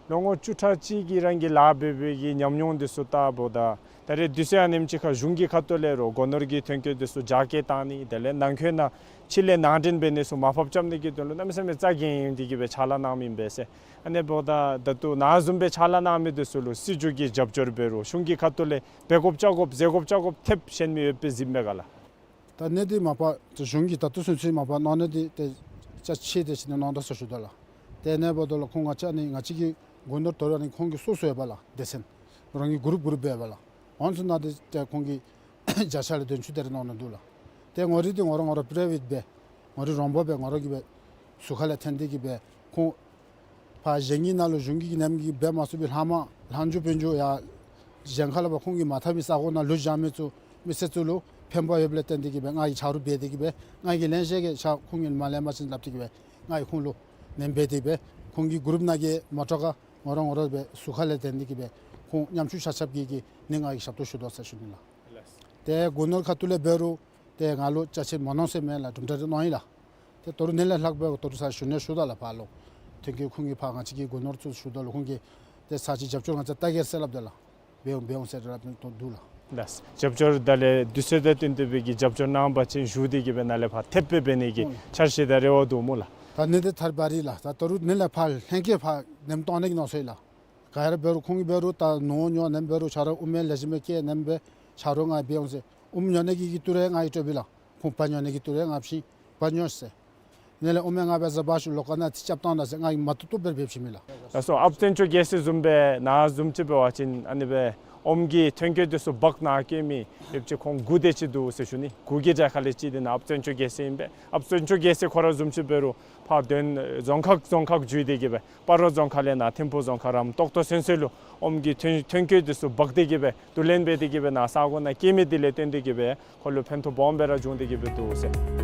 ལོ་ངོ་བཅུ་ཕྲག་གཅིག་གི་རང་གི་ལཱ་འབད་བའི་གི་ཉམས་མྱོང་དེ་ཚུ་བལྟཝ་ད་ད་རེས་དུས་ཚོད་ཨ་ནེམ་ཅིག་ཁར་གཞུང་གི་ཁ་ཐུག་ལས་རོགས་སྒོ་ནོར་གྱི་ཐོན་སྐྱེད་དེ་ཚུ་རྒྱ་སྐྱེད་བཏང་ནི་དེ་ལས་ནང་འཁོད་ནང་ཕྱི་ལས་ནང་འདྲེན་འབད་ནི་ཚུ་མར་ཕབ་རྐྱབ་ནི་གི་དོན་ལུ་གནམ་མེད་ས་མེད་རྩ་འགེངས་ཏེ་གི་སྦེ་ཕྱག་ལཱ་གནང་མི་ཨིན་པས་ཟེར། ཨ་ནི་འབདཝ་ད་ད་ལྟོ་ནཱ་བཟུམ་སྦེ་ཕྱག་ལཱ་གནང་མི་དེ་ཚུ་ལུ་སྲིད་བྱུས་ཀྱི་རྒྱབ་སྐྱོར་འབད་རུང་གཞུང་གི་ཁ་ཐུག་ལས་འབད་དགོཔ་བཅའ་དགོཔ་ཟད་དགོཔ་བཅའ་དགོཔ་ཐེབས་བཤད་མི་ཡོད་པས་གཟིགས་མས་ག་ལགས། ད་ནི་འདི་མ་པ་གཞུང་གིས་ད་ལྟོ་ཚུན་ཚོད་མ་པ་གནང་ནི་འདི་ཏེ་ཅ་ཆས་དེ་ཅིག་ནི་གནང་དོ་ཟེར་ཞུ་དོ་ལགས། ཏེ་ཨ་ནི་འབདཝ་ད་ལུ་ཁོང་ང་བཅས་ནི་ང་བཅས་ཀྱི་སྒོ་ནོར་དོ་རུང་ཨ་ནི་ཁོང་གི་སོ་སོ་ཡོད་པ་ལགས། སྡེ་ཚན་རང་གི་གུ་རུབ་གུ་རུབ་འབད་བ་ལགས། ཨོན་སུ་ནང་འདི་ཏེ་ཁོང་གིས་བརྒྱ་ཆ་ལས་བདུན་ཅུ་དེ་རེ་གནང་ནི་འདུག་ལགས། ཏེ་ངོ་རིས་འདི་ངོ་ར་ངོ་ར་པི་རའི་ཝེཊ་འབད་ངོ་རིས་རོང་པ་འབད་ངོ་ར་གིས་འབད་ཟུར་ཁ་ལས་འཐེན་ཏེ་གི་སྦེ་ཁོང་ཕར་གཞན་གྱི་ནང་ལུ་གཞུང་གི་ནེམ་གི་འབད་མ་ཚུགས་པའི་ལྷག་མ་ལྷག་འགྱོ་དཔོན་འགྱོ་ཡར་གཞན་ཁ་ལས་ཕར་ཁོང་གིས་མ་འཐབ་པའི་ས་གོ་ནང་ལུ་བཞག་མི་ཚུ་མི་སེར་ཚུ་ལུ་ཕན་པ་ཡོདཔ་ལས་བརྟེན་ཏེ་གི་སྦེ་ང་གིས་ཆ་རོགས་འབད་དེ་གི་སྦེ་ང་གིས་ལེན་ཤེས་ཀྱི་ཆ་ཁོང་གིས་མ་ལེན་པ་ཅིན་སླབ་སྟེ་གི་སྦེ་ང་གིས་ཁོང་ལུ་ནེམ་འབད་དེ་སྦེ་ཁོང་གི་གུ་རུབ་ནང་གི་མོ་ཊ་ཁར་ངོ་ར་ངོ་ར་སྦེ་ཟུར་ཁ་ལས་འཐེན་ཏེ་གི་སྦེ་ཁོང་ཉམ་ཆུང་ཆ་ཁྱབ་ཀྱི་གི་ནི་ང་གིས་ཞབས་ཏོག་ཞུ་དོ་ཟེར་ཞུ་ནི་ལགས། ཏེ་སྒོ་ནོར་ཁ་ཐུག་ལས་འབད་རུང་ཏེ་ང་ལུ་ཅ་ཆས་མ་གནང་ཟེར་མེད་ལགས། གྲུབ་འབྲས་རེ་གནང་ཡི་ལགས། ཏེ་དོ་རུང་ནི་ལས་ལྷག་སྦེ་དོ་རུང་ས་ཞུ་ནི་ཞུ་དོ་ལགས། ཕར་ལུ་ཐོན་སྐྱེད་ཁོང་གིས་ཕར་ང་བཅས་ཀྱི་སྒོ་ནོར་ཚུ་ཞུ་དོ་ལགས། ཁོང་གིས་ཏེ་ས་ཅིག་རྒྱབ་སྐྱོར་ང་བཅས་ལྟ་གེ་ཟེར་སླབ་དོ་ལགས། འབད་འོང་འབད་འོང་ཟེར་སླབ་དོ་འདུག་ལགས། ལགས། རྒྱབ་སྐྱོར་ད་ལས་དུས་ཚོད་དང་བསྟུན་ཏེ་སྦེ་གི་རྒྱབ་སྐྱོར་གནང་བ་ཅིན་ཞུ་སྟེ་གི་སྦེ་ནཱ་ལས་ཕར་ཐེབས་སྦེ་འབད་ནི་གི་ཨོ་འཆར་གཞི་དང་རེ་བ་འདུག་སྨོ་ལགས། ད་ནི་འདི་ཐར་བ་རི་ལགས། ད་དོ་རུང་ནི་ལས་ཕར་ལྷན་རྒྱས་ཕར་ནེམ་གཏང་ནི་གི་མནོ་སོང་ཡི་ལགས། ག་ར་འབད་རུང་ཁོང་གིས་འབད་རུང་ད་ནོར་ཉོ་ནེམ་འབད་རུང་ཆ་རོགས་ཨུ་མེན་ལེགས་ཤོམ་སྦེ་བསྐྱལ་ནེམ་སྦེ་ཆ་རོགས་ང་འབད་འོང་ཟེར། ཨུམ་ཉོ་ནི་གི་གི་ཏི་རུ་ཡང་ང་གིས་སྤྲོད་པས་ལགས། ཁོང་བལ་ཉོ་ནི་གི་ཏི་རུ་ཡང་ང་བྱིན་བལ་ཉོ་ཟེར། ནི་ལས་ཨོམ་ཡང་ང་འབད་ཟ་བ་ཤུ་ལོ་ཀ་ནང་ཏེ་རྐྱབ་བཏང་ད་ཟེར་ང་གིས་མ་བཏུབ་བཏུབ་སྦེ་འབད་བྱིན་མས་ལགས། ལགས་སོ། ཨཔ་བཙན་སྐྱོགས་རྒྱལ་མཚན་བཟུམ་སྦེ་ནཱ་བཟུམ་ཅིག་འབད་བ་ཅིན་ཨ་ནི་སྦེ་ཨོམ་གྱི་ཐོན་སྐྱེད་དེ་ཚུ་འབག་ནཱ་བསྐྱལ་མི་ཡོདཔ་ཅིག་ཁོང་དགུ་དེ་ཅིག་འདུག་ཟེར་ཞུ་ནི། དགུ་གི་གྲས་ཁ་ལས་གཅིག་དེ་ནཱ་ཨཔ་བཙན་སྐྱོགས་རྒྱལ་མཚན་ཨིན་པས། ཨཔ་བཙན་སྐྱོགས་རྒྱལ་མཚན་ཁོ་ར་བཟུམ་ཅིག་འབད་རུང་ཕར་དོན་རྫོང་ཁག་རྫོང་ཁག་བརྒྱུད་དེ་གི་སྦེ་སྤ་རོ་རྫོང་ཁག་ལས་ནཱ་ཐིམ་ཕུག་རྫོང་ཁག་རམ་ཏོག་ཏོ་ཚུན་ཚོད་ལུ་ཨོམ་གྱི་ཐོན་ཐོན་སྐྱེད་དེ་ཚུ་འབག་སྟེ་གི་སྦེ་བསྡུ་ལེན་འབད་དེ་གི་སྦེ་ནཱ་ས་གོ་ནང་བསྐྱལ་མི་དེ་ལས་བརྟེན་ཏེ་གི་སྦེ་ཁོ་ལུ་ཕན་ཐོགས་སྦོམ་སྦེ་ར་བྱུང་སྟེ་གི་སྦེ་འདུག་ཟེར།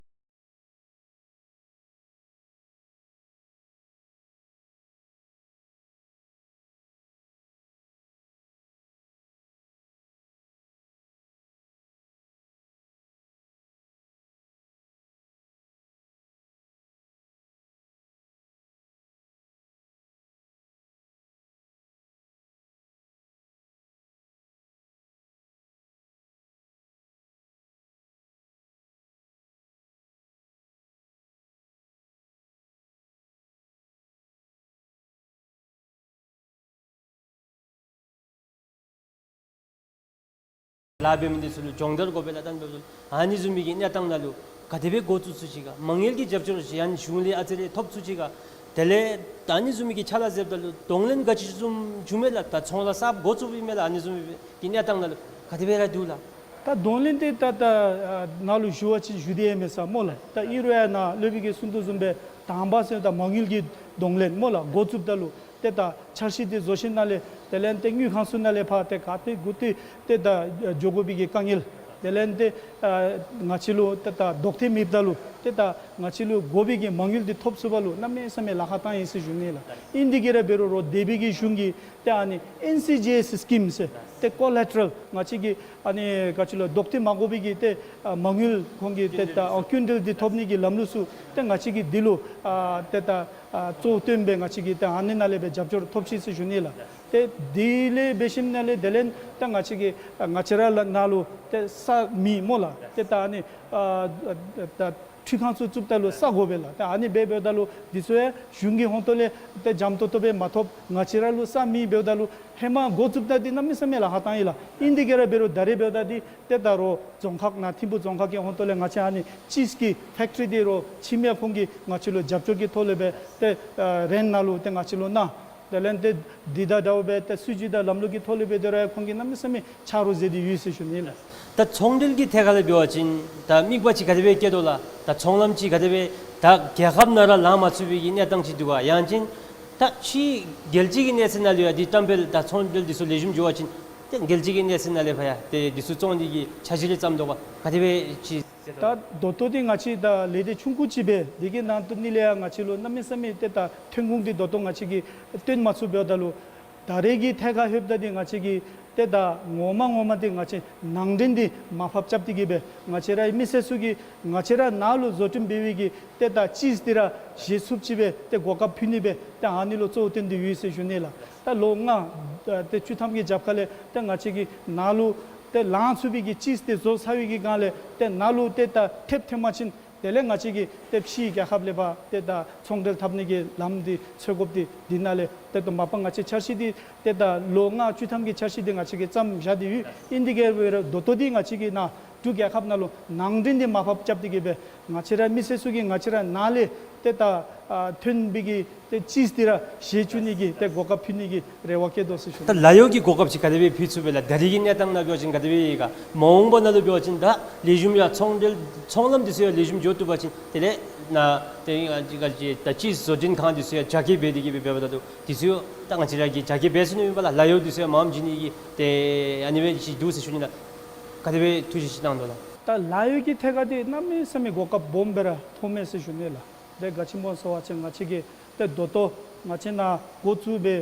ལཱ་འབད་མི་དེ་ཚུ་ལུ་སྦྱོང་བརྡར་དགོ་པས་ལགས། ད་ཨ་ནི་འབདཝ་ད་ཨ་ནི་བཟུམ་མའི་གི་གནས་སྟངས་ནང་ལུ་ག་དེ་སྦེ་འགོ་བཙུགས་ཚུགས་ཅི་ག། མ་དངུལ་གྱི་རྒྱབ་སྐྱོར་ཅིག་ཡང་གཞུང་ལས་ཨ་ཙི་རེ་ཐོབ་ཚུགས་ཅི་ག། དེ་ལས་ད་ཨ་ནི་བཟུམ་མའི་གི་ཕྱག་ལཱ་མཛདཔ་ད་ལུ་གདོང་ལེན་ག་ཅི་བཟུམ་བྱུང་མས་ལགས། ད་ཚོང་ལཱ་གསརཔ་འགོ་བཙུགསཔ་ཨིན་མས་ལགས། ཨ་ནི་བཟུམ་མའི་གི་གནས་སྟངས་ནང་ལུ་ག་དེ་སྦེ་ར་འདུག་ལགས། ད་གདོང་ལེན་དེ་ད་ད་ནཱ་ལུ་ཞུ་བ་ཅིན་ཞུ་སྟེ་ཡང་མེད་ས་སྨོ་ལགས། ད་ཨིན་རུང་ཡང་ནཱ་སློབ་དཔོན་གྱིས་གསུང་དོ་བཟུམ་སྦེ་དང་པ་ཟེར་ད་མ་དངུལ་གྱི་གདོང་ལེན་སྨོ་ལགས། འགོ་བཙུགསཔ་ད་ལུ་ཏེ་ད་འཆར་གཞི་དེ་བཟོ་ཞིནམ་ལས་དེ་ལས་ཏེ་དངུལ་ཁང་ཚུ་ནང་ལས་ཕར་ཏེ་ག་ཏེ་གུ་ཏེ་ཏེ་ད་འགྱོ་དགོ་པའི་གི་དཀའ་ངལ་ དེ་ལས་ཏེ་ཨ་ང་བཅས་ལུ་ཏེ་ད་ལྡོག་ཐེབས་མེདཔ་ད་ལུ་ཏེ་ད་ང་བཅས་ལུ་དགོ་པའི་གི་མ་དངུལ་འདི་ཐོབ་ཚུགསཔ་ལུ་གནམ་མེད་ས་མེད་ལཱ་ཁག་བཏང་ཡི་ཟེར་ཞུ་ནི་ལགས། ཨིན་དེ་གིས་ར་འབད་རུང་རོགས་འདས་པའི་གི་གཞུང་གིས་ཏེ་ཨ་ནི་ཨེན་སི་ཇི་ཨེསི་སི་ཀིམ་ཟེར་ཏེ་ཀོ་ལེ་ཊ་རཱལ་ང་བཅས་ཀྱི་ཨ་ནི་ག་ཅི་ལོ་ལྡོག་ཐེབས་མ་དགོ་པའི་གི་ཏེ་ཨ་མ་དངུལ་ཁོང་གི་ཏེ་ད་ཨ་སྐྱིན་འགྲུལ་འདི་ཐོབ་ནི་གི་ལམ་ལུགས་ཚུ་ཏེ་ང་བཅས་ཀྱིས་འདི་ལུ་ཨ་ཏེ་ད་ཨ་གཙོ་བོ་བཏོན་སྦེ་ང་བཅས་ཀྱིས་ཏེ་ཨ་ནི་ནང་ལས་སྦེ་རྒྱབ་སྐྱོར་ཐོབ་ཅི་ཟེར་ཞུ་ནི་ལགས། ཏེ་དེ་ལས་འབད་ཞིནམ་ལས་དེ་ལས་ད་ང་བཅས་ཀྱི་ཨ་ང་བཅས་ར་ལ་ནཱ་ལུ་ཏེ་ས་མེད་སྨོ་ལགས། ཏེ་ད་ཨ་ནི་ཨ་ད་ཁྲུས་ཁང་ཚུ་བཙུགསཔ་ད་ལུ་ས་དགོ་པས་ལགས། ཏེ་ཨ་ནི་འབད་འབདཝ་ད་ལུ་འདི་ཚུ་ཡང་གཞུང་གི་ཧོངས་ཏོ་ལས་ཏེ་འཇམ་ཏོང་ཏོ་སྦེ་མ་ཐོབ། ང་བཅས་ར་ལུ་ས་མེད་འབདཝ་ད་ལུ་ཧེ་མ་འགོ་བཙུགསཔ་ད་འདི་གནམ་མེད་ས་མེད་ལཱ་ཁག་བཏང་ཡི་ལགས། ཨིན་དེ་གིས་ར་འབད་རུང་ད་རེས་འབདཝ་ད་འདི་ཏེ་ད་རོགས་རྫོང་ཁག་ནཱ་ཐིམ་ཕུ་རྫོང་ཁག་གི་ཧོངས་ཏོ་ལས་ང་བཅས་ཨ་ནི་ཅིསི་གི་ཕེཀ་ཊི་རི་འདི་རོགས་ཁྱིམ་ཡ་ཁོང་གིས་ང་བཅས་ལུ་རྒྱབ་སྐྱོར་གྱི་ཐོག་ལས་སྦེ་ཏེ་ཨ་རེནཊ་ནང་ལུ་ཏེ་ང་བཅས་ལུ་གནང་། དེ་ལས་ཏེ་འདི་དང་འདྲཝ་སྦེ་ཏེ་སྲིད་བྱུས་དང་ལམ་ལུགས་ཀྱི་ཐོག་ལས་སྦེ་དེ་ར་ཁོང་གིས་གནམ་མེད་ས་མེད་ཆ་རོགས་མཛད་དེ་ཡོད་ཟེར་ཞུ་ནི་ལགས། ད་ཚོང་འབྲེལ་གྱི་ཐད་ཁར་ལས་འབད་བ་ཅིན་ད་དམིགས་པ་ཅིག་ག་དེ་སྦེ་བསྐྱེད་དོ་ལགས། ད་ཚོང་ལམ་ཅིག་ག་དེ་སྦེ་ད་རྒྱལ་ཁབ་ནང་ར་ལང་མ་ཚུགས་པའི་གི་གནས་སྟངས་ཅིག་འདུག་ག། ཡང་ཅིན་ད་ཕྱི་རྒྱལ་སྤྱི་གི་གནས་ཚད་ནང་ལུ་ཡང་འདི་བཀྲམ་སྤེལ་དང་ཚོང་འབྲེལ་འདི་ཚུ་ལེགས་ཤོམ་འགྱོ་བ་ཅིན་ཏེ་རྒྱལ་སྤྱི་གི་གནས་ཚད་ནང་ལས་ཕར་ཡང་ཏེ་འདི་ཚུ་བཙོང་ནི་གི་འཆར་གཞི་རེ་བརྩམས་དོ་ག། ག་དེ་སྦེ་ཅིག། ད་ད་ལྟོ་འདི་ང་བཅས་ད་ལས་སྡེ་ཆུང་ཀུ་ཅིག་སྦེ་འདི་གི་ནང་དོ་ནི་ལས་ཡང་ང་བཅས་ལུ་གནམ་མེད་ས་མེད་ཏེ་ད་ཐོན་ཁུངས་འདི་ད་ལྟོ་ང་བཅས་ཀྱིས་བཏོན་མ་ཚུགས་འབདཝ་ད་ལུ་ད་རེས་ཀྱི་ཐད་ཁར་ལྷོདཔ་ད་འདི་ང་བཅས་ཀྱིས་ཏེ་ད་ངོ་མ་ངོ་མ་འདི་ང་བཅས་ནང་འདྲེན་འདི་མར་ཕབ་རྐྱབ་སྟེ་གི་སྦེ་ང་བཅས་རའི་མི་སེར་ཚུ་གིས་ང་བཅས་ར་ནཱ་ལུ་བཟོ་སྐྲུན་འབད་བའི་གི་ཏེ་ད་ཅིསི་འདི་ར་བཞེས་ཚུགསཔ་ཅིག་སྦེ་ཏེ་གོ་སྐབས་ཕུལ་ནི་སྦེ་ཏེ་ཨ་ནི་ལུ་གཙོ་བོ་བཏོན་ཏེ་ཡོད་ཟེར་ཞུ་ནི་ལགས། ད་ལོ་ལྔ་ཏེ་བཅུ་ཐམ་གྱི་རྒྱབ་ཁ་ལས་ཏེ་ང་བཅས་ཀྱིས་ནཱ་ལུ་ཏེ་ལང་ཚུགས་པའི་གི་ཅིསི་འདི་བཟོ་ཚར་བའི་གི་སྒང་ལས་ཏེ་ནཱ་ལུ་ཏེ་ད་ཐེབས་ཐོན་པ་ཅིན་དེ་ལས་ང་བཅས་ཀྱིས་ཏེ་ཕྱིའི་རྒྱལ་ཁབ་ལས་ཕར་ཏེ་ད་ཚོང་འབྲེལ་འཐབ་ནི་གི་ལམ་འདི་འཚོལ་དགོཔ་འདི་འདི་ནང་ལས་ཏེ་ད་མ་པ་ང་བཅས་འཆར་གཞི་འདི་ཏེ་ད་ལོ་ལྔ་བཅུ་ཐམ་གྱི་འཆར་གཞི་འདི་ང་བཅས་ཀྱིས་བརྩམས་བཞག་སྟེ་ཡོད། ཨིན་དེ་གིས་འབད་རུང་ད་ལྟོ་འདི་ང་བཅས་ཀྱིས་ནཱ་འབྲུག་རྒྱལ་ཁབ་ནང་ལུ་ནང་འདྲེན་འདི་མར་ཕབ་རྐྱབ་སྟེ་གི་སྦེ་ང་བཅས་ར་མི་སེར་ཚུ་གིས་ང་བཅས་ར་ནཱ་ལས་ཏེ་ད་ཨ་ཐོན་པའི་གི་ཏེ་ཅིསི་འདི་ར་བཞེས་བཅུག་ནི་གི་ཏེ་གོ་སྐབས་ཕུལ་ནི་གི་རེ་བ་བསྐྱེད་དོ་ཟེར་ཞུ་ནི། ད་ལཱ་གཡོག་གི་གོ་སྐབས་ཅིག་ག་དེ་སྦེ་ཕུལ་ཚུགས་པས་ལགས། ད་རེས་ཀྱི་གནས་སྟངས་ནང་འབད་བ་ཅིན་ག་དེ་སྦེ་ཡོད་ག། མ་འོངས་པ་ནང་ལུ་འབད་བ་ཅིན་ད་ལེགས་ཤོམ་ཡང་ཚོང་འབྲེལ་ཚོང་ལམ་འདི་ཚུ་ཡང་ལེགས་ཤོམ་འགྱོ་བཏུབ་པ་ཅིན་དེ་ལས་ནཱ་ཏེ་ཨ་ཅི་ག་ཅི་ད་ཅིསི་བཟོ་སྐྲུན་ཁང་འདི་ཚུ་ཡང་རྒྱ་སྐྱེད་འབད་དེ་གི་སྦེ་འབདཝ་ད་ལུ་འདི་ཚུ་ཡང་ད་ང་བཅས་ར་གིས་རྒྱ་སྐྱེད་འབད་ཚུགས་ནི་མས་པ་ལགས། ལཱ་གཡོག་འདི་ཚུ་ཡང་མངམ་བྱིན་ནི་གི་ཏེ་ཨ་ནི་སྦེ་ཅིག་འདུག་ཟེར་ཞུ་ནི་ལགས། ག་དེ་སྦེ་ཐུགས་བཞེད་ཅིག་གནང་དོ་ལགས། ད་ལཱ་གཡོག་གི་ཐད་ཁར་འདི་གནམ་མེད་ས་མེད་གོ་སྐབས་སྦོམ་སྦེ་ར་མཐོངམ་མས་ཟེར་ཞུ་ནི་ལགས། དེ་ག་ཅི་སྨོ་ཟེར་བ་ཅིན་ང་བཅས་ཀྱིས་ཏེ་ད་ལྟོ་ང་བཅས་ནཱ་འགོ་བཙུགས་སྦེ་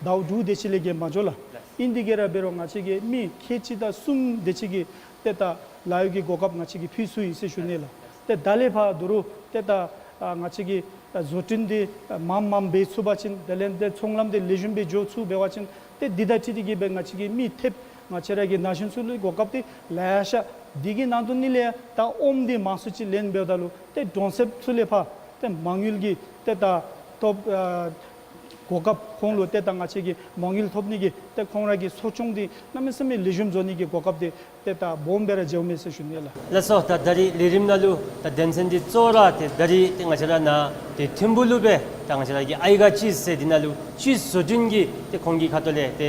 ཟླཝ་དྲུག་དེ་ཅིག་ལས་བརྒལ་མ་འགྱོ་ལགས། ཨིན་དེ་གིས་ར་འབད་རུང་ང་བཅས་ཀྱིས་མི་ཁལ་གཅིག་དང་གསུམ་དེ་ཅིག་གི་ཏེ་ད་ལཱ་གཡོག་གི་གོ་སྐབས་ང་བཅས་ཀྱིས་ཕུལ་ཚུགས་ཡི་ཟེར་ཞུ་ནི་ལགས། ཏེ་ད་ལས་ཕར་ད་རུང་ཏེ་ད་ཨ་ང་བཅས་ཀྱིས་ཨ་བཟོ་སྐྲུན་འདི་ཨ་མངམ་མངམ་འབད་ཚུགས་པ་ཅིན་དེ་ལས་ཏེ་ཚོང་ལམ་འདི་ལེགས་ཤོམ་སྦེ་འགྱོ་ཚུགས་འབད་བ་ཅིན་ཏེ་འདི་དང་འཁྲིལ་ཏེ་གི་སྦེ་ང་བཅས་ཀྱི་མི་ཐེབས་ང་བཅས་ར་གི་ན་གཞོན་ཚུ་ལུ་གོ་སྐབས་འདི་ལེ་ཤ། འདི་གི་ནང་དོ་ནི་ལས་ད་ཨོམ་འདི་མང་སུ་ཅིག་ལེན་འབདཝ་ད་ལུ་ཏེ་གྲོང་གསེབ་ཚུ་ལས་ཕར་ཏེ་མ་དངུལ་གྱི་ཏེ་ད་ཐོབ་ཨ་གོ་སྐབས་ཁོང་ལུ་ཏེ་ད་ང་བཅས་ཀྱིས་མ་དངུལ་ཐོབ་ནི་གི་ཏེ་ཁོང་ར་གི་གསོ་སྐྱོང་འདི་གནམ་མེད་ས་མེད་ལེགས་ཤོམ་བཟོ་ནི་གི་གོ་སྐབས་འདི་ཏེ་ད་སྦོམ་སྦེ་ར་འགྱོཝ་མས་ཟེར་ཞུ་ནི་ལགས། ལགས་སོ། ད་ད་རིས་ལས་རིམ་ནང་ལུ་ད་དོན་ཚན་འདི་གཙོ་བོ་ར་ཏེ་ད་རིས་ཏེ་ང་བཅས་ར་ནཱ་ཏེ་ཐིམ་ཕུ་ལུ་སྦེ་ད་ང་བཅས་ར་གི་ཨའི་ག་ཅིསི་ཟེར་འདི་ནང་ལུ་ཅིསི་བཟོ་སྐྲུན་གྱི་ཏེ་ཁོང་གི་ཁ་ཐུག་ལས་ཏེ་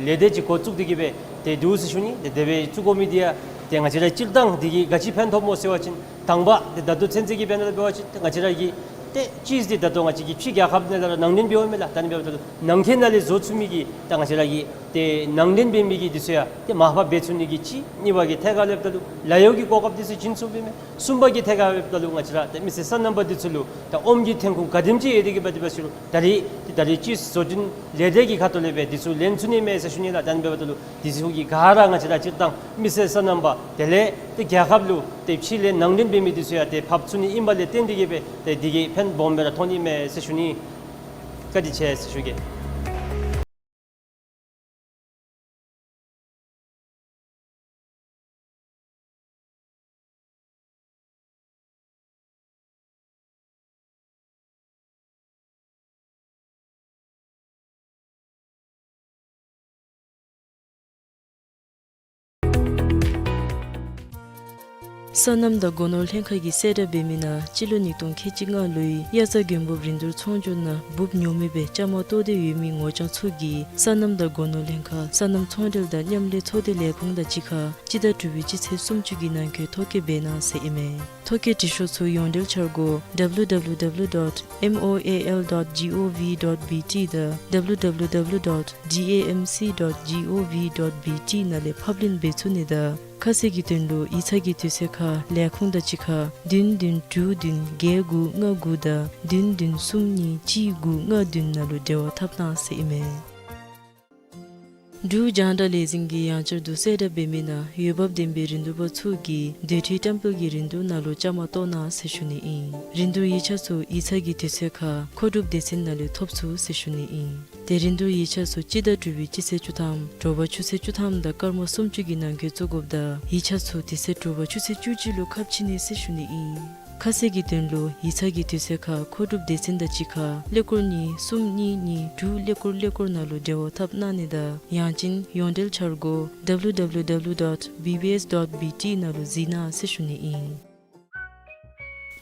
ལས་སྡེ་ཅིག་འགོ་བཙུགས་ཏེ་གི་སྦེ་ཏེ་འདུག་ཟེར་ཞུ་ནི། ཏེ་དེ་སྦེ་བཙུགས་དགོ་མི་འདི་ཡང་ཏེ་ང་བཅས་ར་སྤྱིར་བཏང་འདི་གིས་ག་ཅི་ཕན་ཐོགས་སྨོ་ཟེར་བ་ཅིན་དང་པ་ཏེ་ད་ལྟོ་ཚུན་ཚོད་ཀྱི་དཔེ་ནང་ལུ་འབད་བ་ཅིན་ཏེ་ང་བཅས་ར་གི་ཏེ་ཅིསི་འདི་ད་ལྟོ་ང་བཅས་ཀྱིས་ཕྱི་རྒྱལ་ཁབ་ནང་ལས་ར་ནང་འདྲེན་འབདཝ་མས་ལགས། ད་ནི་འབདཝ་ད་ལུ་ནང་འཁོད་ནང་ལས་བཟོ་ཚུགས་མི་གི་ད་ང་བཅས་ར་གི་ཏེ་ནང་འདྲེན་འབད་མི་གི་འདི་ཚུ་ཡང་ཏེ་མར་ཕབ་འབད་ཚུགས་ནི་གི་གཅིག། གཉིས་པ་གི་ཐད་ཁར་ལྷོདཔ་ད་ལུ་ལཱ་གཡོག་གི་གོ་སྐབས་འདི་ཚུ་བྱིན་ཚུགས་པས་མས། གསུམ་པ་གི་ཐད་ཁར་ལྷོདཔ་ད་ལུ་ང་བཅས་ར་ཏེ་མི་སེར་སོ་ནམ་པ་འདི་ཚུ་ལུ་ད་ཨོམ་གྱི་ཐོན་ཁུངས་ག་དེམ་ཅིག་ཡོད་དེ་གི་འབད་དེ་འབད་ཞུ་རུང་ད་རིས་ཏེ་ད་རིས་ཅིསི་བཟོ་སྐྲུན་ལས་སྡེ་གི་ཁ་ཐུག་ལས་སྦེ་འདི་ཚུ་ལེན་ཚུགས་ནི་མས་ཟེར་ཞུ་ནི་ལགས། ད་ནི་འབདཝ་ད་ལུ་འདི་ཚུ་གི་ག་ར་ང་བཅས་ར་སྤྱིར་བཏང་མི་སེར་སོ་ནམ་པ་དེ་ལས་ཏེ་རྒྱལ་ཁབ་ལུ་ཏེ་ཕྱི་ལས་ནང་འདྲེན་འབད་མི་འདི་ཚུ་ཡང་ཏེ་ཕབ་ཚུགས་ནི་ཨིན་པ་ལས་བརྟེན་ཏེ་གི་སྦེ་ཏེ་འདི་གིས་ཕན་སྦོམ་སྦེ་ར་ཐོགས་ནི་མས་ཟེར་ཞུ་ནི། བཀའ་དྲིན་ཆེ་ཟེར་ཞུ་གེ། སོ་ནམ་དང་སྒོ་ནོར་ལྷན་ཁག་གིས་གསལ་བསྒྲགས་འབད་མི་ནང་སྤྱི་ལོ་ཉིས་སྟོང་ཁལ་གཅིག་ལྔ་ལོའི་དབྱར་རྩྭ་དགུན་འབུབ་རིན་བསྡུར་ཚོང་སྒྱུར་ནང་འབུབ་ཉོ་མི་སྦེ་བཅའ་མར་གཏོགས་ཏེ་ཡོད་མི་ངོ་རྐྱང་ཚུ་གིས་སོ་ནམ་དང་སྒོ་ནོར་ལྷན་ཁག་སོ་ནམ་ཚོང་འབྲེལ་དང་མཉམ་ལས་ཚོགས་སྡེ་ལས་ཁུངས་དང་གཅིག་ཁར་སྤྱི་ཟླ་དྲུག་པའི་སྤྱི་ཚེས་སུམ་ཅུ་གི་ནང་འཁོད་ཐོ་བཀོད་འབད་གནང་ཟེར་ཨིན་མས། ཐོ་བཀོད་འབྲི་ཤོག་ཚུ་ཡོངས་འབྲེལ་འཆར་སྒོ་W W W dot M O A L dot G O V dot B T དང་W W W dot D A M C dot G O V dot B T ནང་ལས་ཕབ་ལེན་འབད་ཚུགས་ནི་དང་། ཁ་གསལ་གྱི་དོན་ལུ་ཡིག་ཚང་གི་དུས་ཚོད་ཁར་ལས་ཁུངས་དང་གཅིག་ཁར་བདུན་བདུན་དྲུག་བདུན་བརྒྱད་དགུ་ལྔ་དགུ་དང་བདུན་བདུན་གསུམ་གཉིས་གཅིག་དགུ་ལྔ་བདུན་ནང་ལུ་འབྲེལ་བ་འཐབ་གནང་ཟེར་ཨིན་མས། འབྲུག་རྒྱང་བསྒྲགས་ལས་འཛིན་གྱིས་ཡང་བསྐྱར་དུ་གསལ་བསྒྲགས་འབད་མི་ནང་འོས་འབབ་ལྡན་པའི་རིན་བསྡུར་པ་ཚུ་གིས་སྡོད་ཁྲི་བཀྲམ་སྤེལ་གྱི་རིན་བསྡུར་ནང་ལུ་བཅའ་མར་གཏོགས་གནང་ཟེར་ཞུ་ནི་ཨིན། རིན་བསྡུར་ཡིག་ཆ་ཚུ་ཡིག་ཚང་གི་དུས་ཚོད་ཁར་མཁོ་སྒྲུབ་སྡེ་ཚན་ནང་ལས་ཐོབ་ཚུགས་ཟེར་ཞུ་ནི་ཨིན། ཏེ་རིན་བསྡུར་ཡིག་ཆ་ཚུ་སྤྱི་ཟླ་དྲུག་པའི་སྤྱི་ཚེས་བཅུ་ཐམ་དྲོ་པ་ཆུ་ཚོད་བཅུ་ཐམ་དང་སྐར་མ་སུམ་ཅུ་གི་ནང་འཁོད་བཙུགས་དགོཔ་ད་ཡིག་ཆ་ཚུ་དེ་ཚེ་དྲོ་པ་ཆུ་ཚོད་བཅུ་གཅིག་ལུ་ཁ་ཕྱེ་ནི་ཟེར་ཞུ་ནི་ཨིན། ཁ་གསལ་གྱི་དོན་ལུ་ཡིག་ཚང་གི་དུས་ཚོད་ཁར་མཁོ་སྒྲུབ་སྡེ་ཚན་དང་གཅིག་ཁར་ཀླད་ཀོར་གཉིས་གསུམ་གཉིས་གཉིས་དྲུག་ཀླད་ཀོར་ཀླད་ཀོར་ནང་ལུ་འབྲེལ་བ་འཐབ་གནང་ནི་དང་ཡང་ཅིན་ཡོངས་འབྲེལ་འཆར་སྒོ་W W W dot B B S dot B T ནང་ལུ་གཟིགས་གནང་ཟེར་ཞུ་ནི་ཨིན།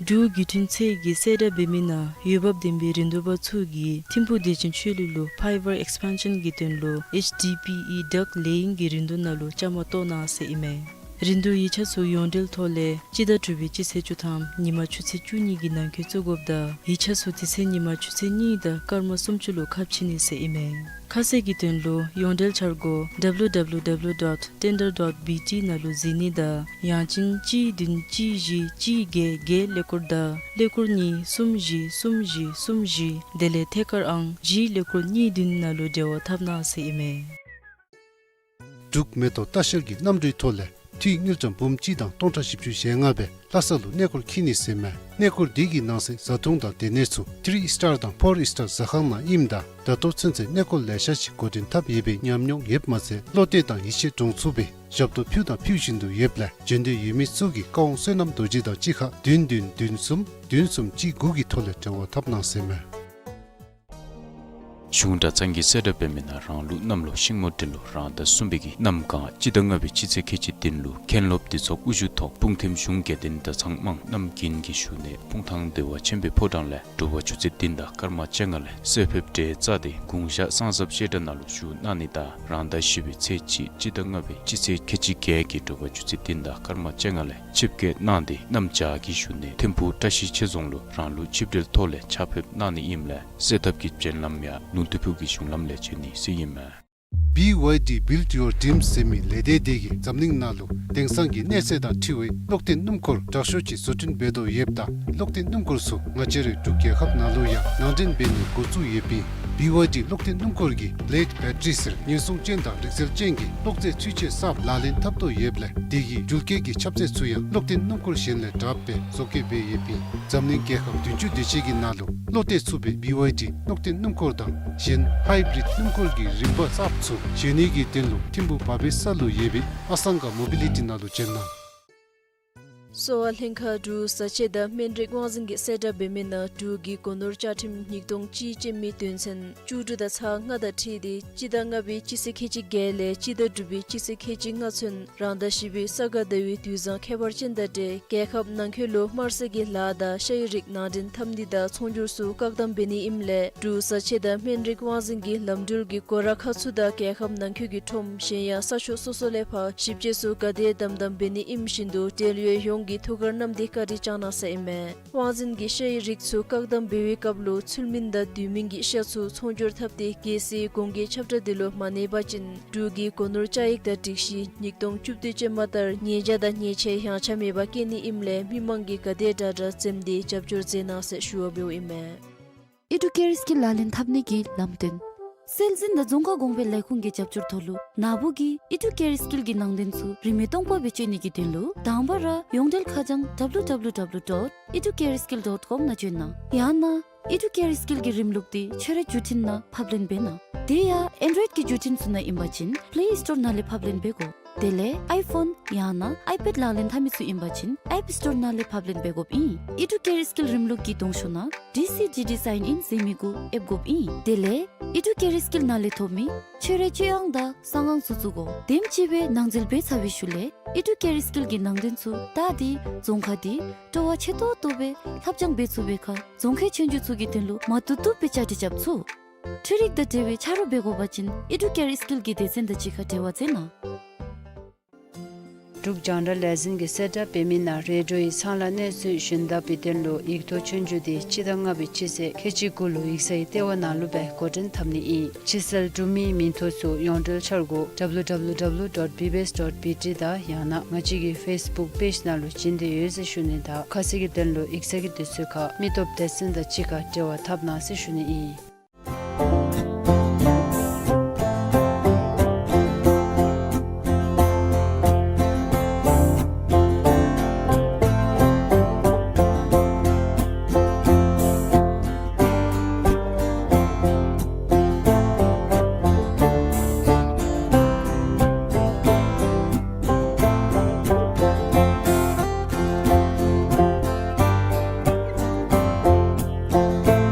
འབྲུག་བརྒྱུད་འཕྲིན་ཚད་ཀྱིས་གསལ་བསྒྲགས་འབད་མི་ནང་འོས་འབབ་ལྡན་པའི་རིན་བསྡུར་པ་ཚུ་གིས་ཐིམ་ཕུག་བདེ་ཆེན་ཆོས་གླིང་ལུ་ཕའི་བར་ཨེགསི་པེན་ཤཱན་གྱི་དོན་ལུ་ཨེཆ་ཌི་པི་ཨི་ཌག་ལེ་ཡིང་གི་རིན་བསྡུར་ནང་ལུ་བཅའ་མར་གཏོགས་གནང་ཟེར་ཨིན་མས། རིན་བསྡུར་ཡིག་ཆ་ཚུ་ཡོངས་འབྲེལ་ཐོག་ལས་སྤྱི་ཟླ་དྲུག་པའི་སྤྱི་ཚེས་བཅུ་ཐམ་ཉིན་མ་ཆུ་ཚོད་བཅུ་གཉིས་ཀྱི་ནང་འཁོད་བཙུགས་དགོཔ་ད་ཡིག་ཆ་ཚུ་དེ་ཚེ་ཉིན་མ་ཆུ་ཚོད་གཉིས་དང་སྐར་མ་སུམ་ཅུ་ལུ་ཁ་ཕྱེ་ནི་ཟེར་ཨིན་མས། ཁ་གསལ་གྱི་དོན་ལུ་ཡོངས་འབྲེལ་འཆར་སྒོ་W W W dot tender dot B T ནང་ལུ་གཟིགས་ནི་དང་ཡང་ཅིན་གཅིག་བདུན་གཅིག་བཞི་གཅིག་བརྒྱད་བརྒྱད་ཀླད་ཀོར་དང་ཀླད་ཀོར་གཉིས་གསུམ་བཞི་གསུམ་བཞི་གསུམ་བཞི་དེ་ལས་ཐད་ཀར་ཨང་བཞི་ཀླད་ཀོར་གཉིས་བདུན་ནང་ལུ་འབྲེལ་བ་འཐབ་གནང་ཟེར་ཨིན་མས། འབྲུག་མེ་ཏོག་ལྟ་བཤལ་གྱི་གནམ་གྲུའི་ཐོག་ལས་འཐུས་དངུལ་ཀྲམ་འབུམ་གཅིག་དང་སྟོང་ཕྲག་བཞི་བཅུ་ཞེ་ལྔ་སྦེ་ལྷ་ས་ལུ་གནས་སྐོར་འཁྱིད་ནི་ཟེར་ཨིན་མས། གནས་སྐོར་འདི་གི་ནང་གསེས་བཟའ་འཐུང་དང་སྡོད་གནས་ཚུ་ཐི་རི་ཨིས་ཊར་དང་ཕོར་ཨིས་ཊར་ཟ་ཁང་ནང་ཨིནམ་ད་ད་ལྟོ་ཚུན་ཚོད་གནས་སྐོར་ལེ་ཤ་ཅིག་འགོ་འདྲེན་འཐབ་ཡོད་པའི་ཉམས་མྱོང་ཡོདཔ་མ་ཚད་བློ་གཏད་དང་ཡིད་ཆེས་འདྲོངས་ཚུགས་པའི་ཞབས་ཏོག་ཕུལ་དང་ཕུལ་བཞིན་དུ་ཡོདཔ་ལས་འབྱོན་འདོད་ཡོད་མི་ཚུ་གིས་བཀའ་དབང་བསོད་ནམས་རྡོ་རྗེ་དང་གཅིག་ཁར་བདུན་བདུན་བདུན་གསུམ་བདུན་གསུམ་གཅིག་དགུ་གི་ཐོག་ལས་འབྲེལ་བ་འཐབ་གནང་ཟེར་ཨིན་མས། གཞུང་གྲྭ་ཚང་གིས་གསལ་བསྒྲགས་འབད་མི་ནང་རང་ལུགས་གནམ་ལོ་ཤིང་མོ་འབྲིང་ལོ་རང་ཟླ་གསུམ་པའི་གི་གནམ་གང་སྤྱི་ཟླ་ལྔ་པའི་སྤྱི་ཚེས་ཁལ་གཅིག་བདུན་ལུ་མཁན་སློབ་སྡེ་ཚོགས་དབུ་བཞུགས་ཐོག་སྤུངས་ཐིམ་གཞུང་དགེ་ལྡན་གྲྭ་ཚང་དམངས་རྣམས་ཀུན་གྱི་བཞུགས་གནས་སྤུངས་ཐང་བདེ་བ་ཆེན་པོའི་ཕོ་བྲང་ལས་དྲོ་པ་ཆུ་ཚོད་བདུན་དང་སྐར་མ་བཅོ་ལྔ་ལས་གསོལ་ཕེབས་གྲལ་རྩ་སྟེ་དགུང་ཞག་སངས་ཟབ་བཤད་གྲྭ་ནང་ལུ་བཞུགས་གནང་ནི་དང་རང་ཟླ་བཞི་པའི་ཚེས་གཅིག་སྤྱི་ཟླ་ལྔ་པའི་སྤྱི་ཚེས་ཁལ་གཅིག་བརྒྱད་ཀྱི་དྲོ་པ་ཆུ་ཚོད་བདུན་དང་སྐར་མ་བཅོ་ལྔ་ལས་ཆིབས་བསྐྱོད་གནང་སྟེ་གནམ་བྱཱར་གྱི་བཞུགས་གནས་ཐིམ་ཕུག་བཀྲ་ཤིས་ཆོས་རྫོང་ལུ་རང་ལུགས་ཆིབས་གྲལ་ཐོག་ལས་ཕྱག་ཕེབས་གནང་ནི་ཨིནམ་ལས་གསོལ་ཐབ་ཀྱི་བྱོན་ལམ་ཡང་ལུང་སྟོད་ཕུག་གི་གཞུང་ལམ་ལས་བྱོན་ནི་ཟེར་ཨིན་མས། B Y D Build Your Dreams ཟེར་མི་ལས་སྡེ་དེ་གིས་འཛམ་གླིང་ནང་ལུ་དེང་སང་གི་གནས་ཚད་དང་འཁྲིལ་བའི་གློག་ལྡན་སྣུམ་འཁོར་དྲག་ཤོས་ཅིག་བཟོ་སྐྲུན་འབད་དོ་ཡོདཔ་ད་གློག་ལྡན་སྣུམ་འཁོར་ཚུ་ང་བཅས་རའི་འབྲུག་རྒྱལ་ཁབ་ནང་ལུ་ཡང་ནང་འདྲེན་འབད་ནི་འགོ་བཙུགས་ཡོདཔ་ཨིན། B Y D གློག་ལྡན་སྣུམ་འཁོར་གྱིས་Blade Battery ཟེར་ཉེན་སྲུང་ཅན་དང་རིག་རྩལ་ཅན་གྱི་གློག་རྫས་ཚུན་ཆད་གསརཔ་ལག་ལེན་འཐབ་དོ་ཡོདཔ་ལས་དེ་གི་འགྲུལ་སྐྱེལ་གྱི་ཁྱབ་ཚད་ཚུ་ཡང་གློག་ལྡན་སྣུམ་འཁོར་གཞན་ལས་དྲགཔ་སྦེ་བཟོ་བཀོད་འབད་ཡོདཔ་ཨིན། འཛམ་གླིང་རྒྱལ་ཁབ་བདུན་ཅུ་དེ་ཅིག་གི་ནང་ལུ་བློ་གཏད་ཚུགས་པའི་B Y D གློག་ལྡན་སྣུམ་འཁོར་དང་གཞན་Hybrid སྣུམ་འཁོར་གྱི་རིམ་པ་གསརཔ་ཚུ་བཞེངས་ནི་གི་དོན་ལུ་ཐིམ་ཕུག་བ་བེ་ས་ལུ་ཡོད་པའི་ཨ་སང་ག་Mobility ནང་ལུ་བྱོན་གནང་། གསོ་བ་ལྷན་ཁག་འབྲུག་བཟའ་ཆས་དང་སྨན་རིགས་དབང་འཛིན་གྱིས་གསལ་བསྒྲགས་འབད་མི་ནང་འབྲུག་གི་སྒོ་ནོར་བཅའ་ཁྲིམས་ཉིས་སྟོང་གཅིག་ཅན་མའི་དོན་ཚན་བཅུ་དྲུག་དང་ཚག་ལྔ་དང་འཁྲིལ་ཏེ་སྤྱི་ཟླ་ལྔ་པའི་སྤྱི་ཚེས་ཁལ་གཅིག་བརྒྱད་ལས་སྤྱི་ཟླ་དྲུག་པའི་སྤྱི་ཚེས་ཁལ་གཅིག་ལྔ་ཚུན་རང་ཟླ་བཞི་པའི་ས་ག་ཟླ་བའི་དུས་བཟང་ཁྱད་པར་ཅན་དང་འབྲེལ་རྒྱལ་ཁབ་ནང་འཁོད་ལུ་དམར་སེར་གྱི་ལཱ་དང་ཤ་ཡི་རིགས་ནང་འདྲེན་འཐབ་ནི་དང་ཚོང་སྒྱུར་ཚུ་བཀག་དམ་འབད་ནི་ཨིནམ་ལས་འབྲུག་བཟའ་ཆས་དང་སྨན་རིགས་དབང་འཛིན་གྱིས་ལམ་འགྲུལ་གྱི་སྒོ་ར་ཁག་ཚུ་དང་རྒྱལ་ཁབ་ནང་འཁོད་ཀྱི་ཁྲོམ་གཞན་ཡང་ས་ཕྱོགས་སོ་སོ་ལས་ཕར་ཞིབ་དཔྱད་ཚུ་ག་དེ་དམ་དམ་འབད་ནི་ཨིནམ་བཞིན་དུ་འབྲེལ་ཡོད་ཡོངས་ཀྱིས་ཐུགས་ཁར་བསྣམས་ཏེ་བཀའ་དྲིན་བསྐྱང་གནང་ཟེར་ཨིན་མས། དབང་འཛིན་གྱིས་ཤ་ཡི་རིགས་ཚུ་བཀག་དམ་འབད་བའི་སྐབས་ལུ་ཚུལ་མིན་དང་དུས་མིན་གྱི་ཤ་ཚུ་ཚོང་སྒྱུར་འཐབ་སྟེ་གལ་སྲིད་གོང་གི་ཁྱབ་བསྒྲགས་འདི་ལུ་མ་གནས་པ་ཅིན་འབྲུག་གི་སྒོ་ནོར་བཅའ་ཡིག་དང་སྒྲིག་གཞི་ཉིས་སྟོང་བཅུ་བདུན་ཅན་མ་ལྟར་ཉེས་བྱ་དང་ཉེས་ཆད་ཡངས་ཆག་མེད་པར་བཀལ་ནི་ཨིནམ་ལས་མི་མང་གིས་ག་དེ་དྲག་དྲག་འཛེམ་སྟེ་རྒྱབ་སྐྱོར་མཛད་གནང་ཟེར་ཞུ་བ་འབདཝ་ཨིན་མས། ཨི་ཌུ་ཀེར་སི་ཀིལ་ལག་ལེན་འཐབ་ནི་གི་ལམ་སྟོན། སྲོལ་འཛིན་དང་རྫོང་ཁ་གོང་འཕེལ་ལས་ཁུངས་ཀྱི་རྒྱབ་སྐྱོར་ཐོག་ལུ་ནཱ་བུ་གིས་ཨི་ཌུ་ཀེར་སི་ཀིལ་གྱི་ནང་དོན་ཚུ་རིན་མེད་སྟོང་པ་སྦེ་སྤྱོད་ནི་གི་དོན་ལུ་དང་པ་ར་ཡོངས་འབྲེལ་ཁ་བྱང་W W W dot educaresskill dot com ནང་བྱོན་གནང་། ཡང་ན་ཨི་ཌུ་ཀེར་སི་ཀིལ་གྱི་རིམ་ལུགས་འདི་ཁྱོད་རའི་བརྒྱུད་འཕྲིན་ནང་ཕབ་ལེན་འབད་གནང་། དེ་ཡང་ཨེན་ཌོའིཌ་ཀྱི་བརྒྱུད་འཕྲིན་ཚུ་ནང་ཨིན་པ་ཅིན་པླེ་སི་ཊོར་ནང་ལས་ཕབ་ལེན་འབད་དགོ། དེ་ལས་ཨའི་ཕོན་ཡང་ན་ཨའི་པེཌ་ལག་ལེན་འཐབ་མི་ཚུ་ཨིན་པ་ཅིན་ཨེཔ་སི་ཊོར་ནང་ལས་ཕབ་ལེན་འབད་དགོཔ་ཨིན། ཨི་ཌུ་ཀེར་སི་ཀིལ་རིམ་ལུགས་ཀྱི་གདོང་ཤོག་ནང་ཌི་སི་ཌི་ཌི་སའིན་ཨིན་ཟེར་མི་གུ་ཨེབ་དགོཔ་ཨིན། དེ་ལས་ཨི་ཌུ་ཀེར་སི་ཀིལ་ནང་ལས་ཐོབ་མི་ཁྱོད་རའི་སྤྱོད་དབང་དང་གསང་དབང་ཚུ་བཙུགས་དགོ། དེམ་ཅིག་སྦེ་ནང་འཛུལ་འབད་ཚར་བའི་ཤུལ་ལས་ཨི་ཌུ་ཀེར་སི་ཀིལ་གྱི་ནང་དོན་ཚུ་ད་འདི་རྫོང་ཁག་འདི་སྤྲོ་བ་ཆེ་ཏོག་ཏོ་སྦེ་ལྷབ་སྦྱང་འབད་ཚུགས་པའི་ཁར་རྫོང་ཁའི་ཆོས་རྒྱུགས་ཚུ་གི་དོན་ལུ་མ་བཏུབ་བཏུབ་སྦེ་བཅའ་སྒྲིག་རྐྱབ་ཚུགས། འཕྲུལ་རིག་དང་འབྲེལ་བའི་ཆ་རོགས་འབད་དགོ་པ་ཅིན་ཨི་ཌུ་ཀེར་སི་ཀིལ་གྱི་སྡེ་ཚན་དང་གཅིག་ཁར་འབྲེལ་བ་མཛད་གནང་། འབྲུག་རྒྱང་བསྒྲགས་ལས་འཛིན་གྱིས་གསལ་བསྒྲགས་འབད་མི་ནང་རེ་ཌིའོ་ཡི་ཚང་ལཱ་གནས་ཚུལ་ཞུན་དག་པའི་དོན་ལུ་ཡིག་ཐོག་ཆོས་རྒྱུགས་དེ་སྤྱི་ཟླ་ལྔ་པའི་སྤྱི་ཚེས་ཁལ་གཅིག་དགུ་ལུ་ཡིག་ཚང་གི་ལྟེ་བ་ནང་ལུ་སྦེ་འགོ་འདྲེན་འཐབ་ནི་ཨིན། ཕྱི་གསལ་འབྲུག་མིའི་མིང་ཐོ་ཚུ་ཡོངས་འབྲེལ་འཆར་སྒོ་W W W dot B B S dot B T དང་ཡང་ན་ང་བཅས་ཀྱི་ཕེསི་བུཀ་པེཇ་ནང་ལུ་བྱིན་ཏེ་ཡོད་ཟེར་ཞུ་ནི་དང་ཁ་གསལ་གྱི་དོན་ལུ་ཡིག་ཚང་གི་དུས་ཚོད་ཁར་མི་སྟོབས་སྡེ་ཚན་དང་གཅིག་ཁར་འབྲེལ་བ་འཐབ་གནང་ཟེར་ཞུ་ནི་ཨིན།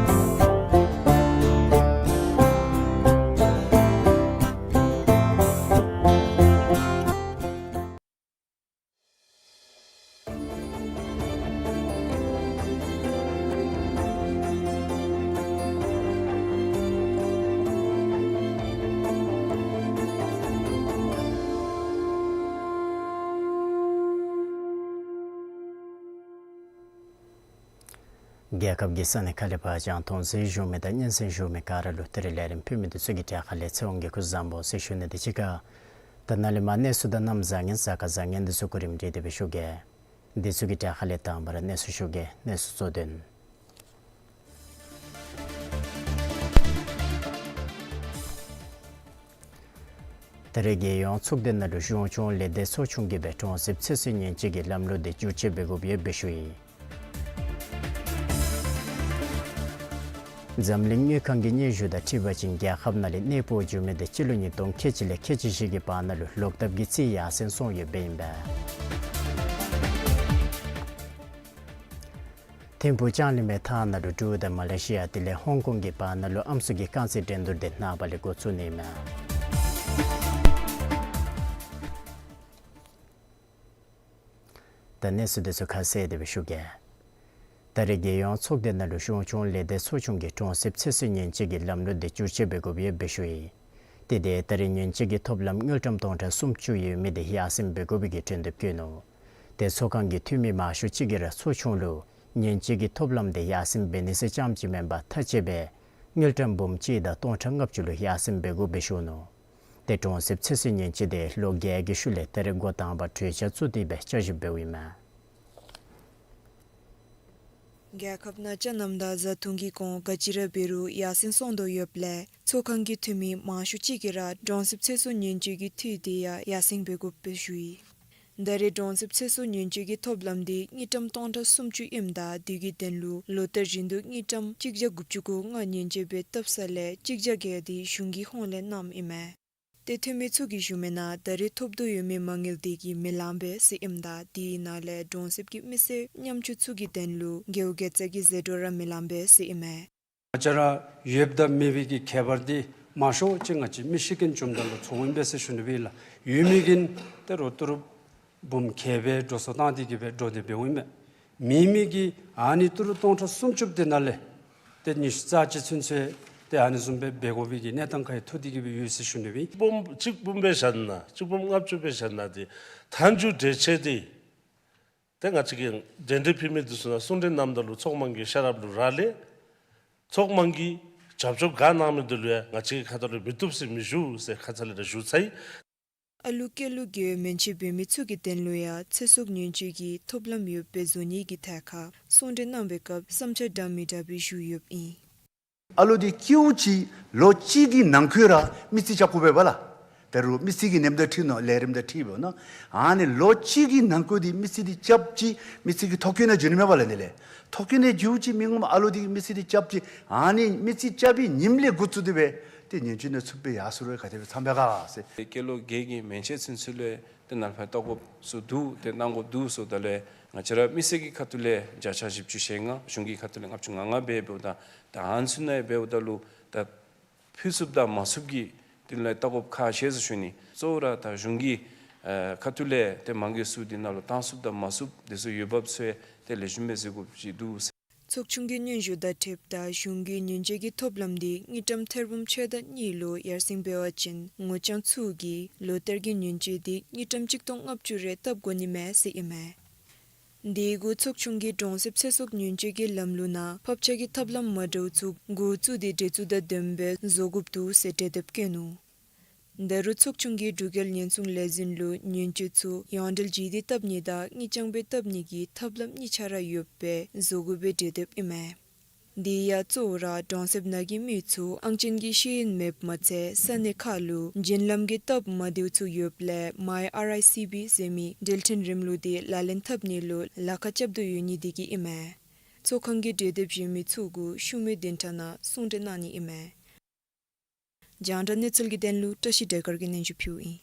རྒྱལ་ཁབ་ཀྱི་ས་གནས་ཁག་ལས་ཕར་བྱང་མཐོང་གཟིགས་བཞུགས་མི་དང་སྙན་གསན་བཞུགས་མི་ག་ར་ལུ་ད་རིས་ལས་རིམ་ཕུལ་མི་འདི་ཚུ་གི་གྲས་ཁ་ལས་ཚེ་དབང་གིས་སྐུ་གཟུགས་བཟང་པོ་ཟེར་ཞུ་ནི་དང་གཅིག་ཁར་ད་ནཱ་ལས་མར་གནས་ཚུལ་དང་གནམ་བཟང་ངན་གཟའ་སྐར་བཟང་ངན་འདི་ཚུ་གོ་རིམ་སྒྲིག་སྟེ་སྦེ་ཞུ་གེ། འདི་ཚུ་གི་གྲས་ཁ་ལས་དང་པ་ར་གནས་ཚུལ་ཞུ་གེ། གནས་ཚུལ་གཙོ་དོན། ད་རེས་རྒྱལ་ཡོངས་ཚོགས་སྡེ་ནང་ལུ་གཞུང་སྐྱོང་ལས་སྡེ་ཚོགས་ཆུང་གིས་སྦེ་གྲོང་གསེབ་ཚེ་སྲོག་ཉེན་བཅོལ་གྱི་ལམ་ལུགས་དེ་བསྒྱུར་བཅོས་འབད་དགོཔ་ཡོདཔ་སྦེ་ཞུ་ཡི། འཛམ་གླིང་དངུལ་ཁང་གི་སྙན་ཞུ་དང་འཁྲིལ་བ་ཅིན་རྒྱལ་ཁབ་ནང་ལས་གནས་སྤོ་འགྱོ་མི་དེ་སྤྱི་ལོ་ཉིས་སྟོང་ཁལ་གཅིག་ལས་ཁལ་གཅིག་བཞི་གི་བར་ན་ལུ་ལོག་ལྟབ་ཀྱི་རྩིས་ཡར་སེང་སོང་ཡོདཔ་ཨིན་པས། ཐིམ་ཕུག་ལྕང་གླིང་པའི་ཐང་ནང་ལུ་འབྲུག་དང་མ་ལེ་ཤི་ཡ་དེ་ལས་ཧོང་ཀོང་གི་བར་ན་ལུ་ཨམ་སྲུ་གི་རྐང་རྩེད་འགྲན་བསྡུར་དེ་ནངས་པ་ལས་འགོ་བཙུགས་ནི་ཨིན་མས། ད་གནས་ཚུལ་འདི་ཚུ་ཁ་གསལ་ཏེ་སྦེ་ཞུ་གེ། ད་རེས་རྒྱལ་ཡོངས་ཚོགས་སྡེ་ནང་ལུ་གཞུང་སྐྱོང་ལས་སྡེ་ཚོགས་ཆུང་གིས་གྲོང་གསེབ་ཚེ་སྲོག་ཉེན་བཅོལ་གྱི་ལམ་ལུགས་དེ་བསྒྱུར་བཅོས་འབད་དགོཔ་ཡོདཔ་སྦེ་ཞུ་ཡི། དེ་དེ་ད་རེས་ཉེན་བཅོལ་གྱི་ཐོབ་ལམ་དངུལ་ཀྲམ་སྟོང་ཕྲག་སུམ་ཅུ་ཡོད་མི་དེ་ཡར་སེང་འབད་དགོ་པའི་གི་གྲོས་འདེབས་བཀོད་ནུག། དེ་ཚོགས་ཁང་གི་འཐུས་མི་མང་ཤོས་ཅིག་གིས་ར་ཚོགས་ཆུང་ལུ་ཉེན་བཅོལ་གྱི་ཐོབ་ལམ་དེ་ཡར་སེང་འབད་ནི་ཟེར་རྐྱངམ་ཅིག་མེན་པར་མཐའ་དཔྱད་སྦེ་དངུལ་ཀྲམ་འབུམ་གཅིག་དང་སྟོང་ཕྲག་ལྔ་བཅུ་ལུ་ཡར་སེང་འབད་དགོཔ་སྦེ་ཞུ་ནུག། དེ་གྲོང་གསེབ་ཚེ་སྲོག་ཉེན་བཅོལ་དེ་ལོ་བརྒྱད་ཀྱི་ཤུལ་ལས་ད་རེས་འགོ་དང་པ་གྲོས་འཆར་བཙུགས་ཏེ་སྦེ་བསྐྱར་ཞིབ་འབདཝ་ཨིན་མས། རྒྱལ་ཁབ་ནང་ཅ་རྣམ་དང་བཟའ་འཐུང་གི་གོང་ག་ཅི་ར་འབད་རུང་ཡར་སེང་སོང་དོ་ཡོདཔ་ལས་ཚོགས་ཁང་གི་འཐུས་མི་མང་ཤོས་ཅིག་གིས་ར་གྲོང་གསེབ་ཚེ་སྲོག་ཉེན་བཅོལ་གྱི་འཐུས་དེ་ཡང་ཡར་སེང་འབད་དགོཔ་སྦེ་ཞུ་ཡི། ད་རེས་གྲོང་གསེབ་ཚེ་སྲོག་ཉེན་བཅོལ་གྱི་ཐོབ་ལམ་དེ་དངུལ་ཀྲམ་སྟོང་ཕྲག་སུམ་ཅུ་ཨིནམ་ད་དེ་གི་དོན་ལུ་ལོ་ལྟར་བཞིན་དུ་དངུལ་ཀྲམ་གཅིག་བརྒྱ་དགུ་བཅུ་གོ་ལྔ་ཉེན་བཅོལ་སྦེ་བཏབ་ས་ལས་གཅིག་བརྒྱ་བརྒལ་ཏེ་གཞུང་གི་ཧོངས་ལས་བསྣམས་ཨིན་མས། ཏེ་འཐུས་མི་ཚུ་གིས་ཞུ་མི་ནང་ད་རེས་ཐོབ་དོ་ཡོད་མི་མ་དངུལ་དེ་གིས་མི་ལང་པས་ཟེར་ཨིནམ་ད་དེའི་ནང་ལས་གྲོང་གསེབ་ཀྱི་མི་སེར་ཉམ་ཆུང་ཚུ་གི་དོན་ལུ་རྒེད་འོག་རྒྱལ་ས་གི་ཟད་འགྲོ་ར་མི་ལང་པས་ཟེར་ཨིན་མས། ང་བཅས་ར་ཡོདཔ་དང་མེད་པའི་གི་ཁྱད་པར་དེ་མང་ཤོས་ཅིག་ང་བཅས་མི་ཤི་རྐྱེན་བྱུངམ་ད་ལུ་ཚོརཝ་ཨིན་པས་ཟེར་ཞུ་ནི་སྦེ་ལགས། ཡོད་མི་གིས་ཏེ་རོགས་ཏི་རུ་འབུམ་ཁལ་སྦེ་འགྲོ་སོང་བཏང་སྟེ་གི་སྦེ་འགྲོ་སྟེ་འབདཝ་ཨིན་པས། མེད་མི་གིས་ཨ་ནི་ཏི་རུ་སྟོང་ཕྲག་སུམ་ཅུ་དེ་ནང་ལས་ཏེ་ཉི་ཤུ་རྩ་གཅིག་ཚུན་ཚོད་ཏེ་ཨ་ནི་བཟུམ་སྦེ་འབད་དགོ་པའི་གི་གནས་སྟངས་ཁར་ཡང་ཐུག་སྟེ་གི་སྦེ་ཡོད་ཟེར་ཞུ་ནི་སྦེ་ཨིན། འབུམ་གཅིག་འབུམ་སྦེ་བཞག་ན་གཅིག་འབུམ་ལྔ་བཅུ་སྦེ་བཞག་ན་ཏེ་མཐའ་མཇུག་གྲོས་འཆར་དེ་ཏེ་ང་བཅས་ཀྱིས་གྲོས་འདེབས་ཕུལ་མི་འདི་ཚུ་ནང་གསུང་གྲོས་གནངམ་ད་ལུ་ཚོགས་དམངས་ཀྱི་ཤེས་རབ་ལུ་རག་ལས། ཚོགས་དམངས་ཀྱིས་རྒྱབ་སྐྱོར་ག་གནང་མི་འདི་ལུ་ཡང་ང་བཅས་ཀྱི་ཁ་ཐུག་ལས་མི་བཏུབ་ཟེར་མི་ཞུ་ཟེར་ཁ་ཙ་ལས་ར་ཞུ་ཚར་ཡི། ཨ་ལུ་སྐྱེས་ལོ་རྒས་མན་ཆད་འབད་མི་ཚུ་གི་དོན་ལུ་ཡང་ཚེ་སྲོག་ཉེན་བཅོལ་གྱི་ཐོབ་ལམ་ཡོདཔ་སྦེ་བཟོ་ནི་གི་ཐད་ཁར་གསུང་གྲོས་གནང་བའི་སྐབས་བསམ་འཆར་འདྲ་མི་འདྲ་སྦེ་ཞུ་ཡོདཔ་ཨིན། ཨ་ལུ་འདི་སྐྱེཝ་ཅིག་ལོ་གཅིག་གི་ནང་འཁོད་ར་མི་རྩིས་རྐྱབ་དགོ་པས་ལགས། ད་རུང་མི་རྩིས་ཀྱི་ཉིནམ་དང་འཁྲིལ་ནུག། ལས་རིམ་དང་འཁྲིལཝ་ཨིན་ནོ། ཨ་ནི་ལོ་གཅིག་གི་ནང་འཁོད་འདི་མི་རྩིས་འདི་རྐྱབ་ཅིག་མི་རྩིས་ཀྱི་ཐོ་བཀོད་ནང་འགྱོ་ནི་མས་པ་ལགས་ཨ་ནི་ལས། ཐོ་བཀོད་ནང་འགྱོཝ་ཅིག་མི་ངོམ་ཨ་ལུ་འདི་གིས་མི་རྩིས་འདི་རྐྱབ་ཅིག་ཨ་ནི་མི་རྩིས་རྐྱབ་པའི་ཉིནམ་ལས་འགོ་བཙུགས་ཏེ་སྦེ་ཏེ་ཉེན་བཅོལ་ནང་ཚུད་པའི་ཡར་སོང་རུང་ག་དེ་སྦེ་འཚམས་པས་ག་ཟེར། སྐྱེས་ལོ་རྒས་ཀྱི་མན་ཆད་ཚུན་ཚོད་ལས་ཏེ་ནཱ་ལས་ཕར་ལྟ་དགོཔ་ཚུ་འདུག། ཏེ་གནང་དགོཔ་འདུག་ཟེརཝ་ད་ལས་ང་བཅས་ར་མི་སེར་གྱི་ཁ་ཐུག་ལས་བརྒྱ་ཆ་བཞི་བཅུ་ཞེ་ལྔ་གཞུང་གི་ཁ་ཐུག་ལས་ལྔ་བཅུ་ང་ལྔ་སྦེ་འབདཝ་ད་ད་ཨ་ནི་ཚུ་ནང་འབདཝ་ད་ལུ་ད་ཕུལ་ཚུགསཔ་དང་མ་ཚུགསཔ་ཀྱི་དོན་ལས་ལྟ་དགོཔ་ཁག་ཆེ་ཟེར་ཞུ་ནི། གཙོ་བོ་ར་ད་གཞུང་གི་ཨེ་ཁ་ཐུག་ལས་ཏེ་མང་གི་ཚུ་འདི་ནང་ལུ་བཏང་ཚུགསཔ་དང་མ་ཚུགསཔ་དེ་ཚུ་འོས་འབབ་ཚུ་ཡང་ཏེ་ལེགས་ཤོམ་སྦེ་གཟིགས་དགོཔ་ཅིག་འདུག་ཟེར། ཚོགས་ཆུང་གི་སྙན་ཞུ་དང་འཁྲིལཝ་ད་གཞུང་གིས་ཉེན་བཅོལ་གྱི་ཐོབ་ལམ་དེ་དངུལ་ཀྲམ་ཐེར་འབུམ་ཕྱེད་དང་གཉིས་ལུ་ཡར་སེང་འབད་བ་ཅིན་ངོ་རྐྱང་ཚུ་གི་ལོ་བསྟར་གྱི་ཉེན་བཅོལ་དེ་དངུལ་ཀྲམ་གཅིག་སྟོང་ལྔ་བཅུ་རེ་བཏབ་དགོ་ནི་མས་ཟེར་ཨིན་མས། དེ་གུ་ཚོགས་ཆུང་གིས་གྲོང་གསེབ་ཚེ་སྲོག་ཉེན་བཅོལ་གྱི་ལམ་ལུགས་ནང་ཕབ་ཆག་གི་ཐབས་ལམ་མ་འདྲཝ་ཚུ་འགོ་བཙུགས་ཏེ་འདི་ཚུ་དང་དོན་འབད་བཟོ་དགོཔ་འདུག་ཟེར་གྲོས་འདེབས་བཀོད་ནུག། ད་རུང་ཚོགས་ཆུང་གིས་འབྲུག་རྒྱལ་ཉེན་སྲུང་ལས་འཛིན་ལུ་ཉེན་བཅོལ་ཚུ་ཡོངས་འབྲེལ་ཅིག་སྟེ་བཏབ་ནི་དང་དངུལ་རྐྱང་སྦེ་བཏབ་ནི་གི་ཐབས་ལམ་གཉིས་ཆ་ར་ཡོདཔ་སྦེ་བཟོ་དགོ་པའི་གྲོས་འདེབས་ཨིན་མས། དེ་ཡང་གཙོ་བོ་ར་གྲོང་གསེབ་ནང་གི་མི་ཚུ་ཨང་ཅན་གྱི་ཤེས་ཡོན་མེདཔ་མ་ཚད་ས་གནས་ཁག་ལུ་བརྒྱུད་ལམ་གྱི་སྟབས་མ་བདེཝ་ཚུ་ཡོདཔ་ལས་མའི་ཨར་ཨའི་སི་བི་ཟེར་མི་འབྲེལ་ཕྲན་རིམ་ལུགས་དེ་ལག་ལེན་འཐབ་ནི་ལུ་ལཱ་ཁག་རྐྱབ་དོ་ཡོད་ནི་དེ་གིས་ཨིན་མས། ཚོགས་ཁང་གི་གྲོས་འདེབས་གཞན་མི་ཚུ་གུ་ཤུལ་མའི་བདུན་ཕྲག་ནང་གསུང་གྲོས་གནང་ནི་ཨིན་མས། རྒྱང་བསྒྲགས་གནས་ཚུལ་གྱི་དོན་ལུ་བཀྲ་ཤིས་བདེ་དཀར་གྱིས་སྙན་ཞུ་ཕུལཝ་ཨིན།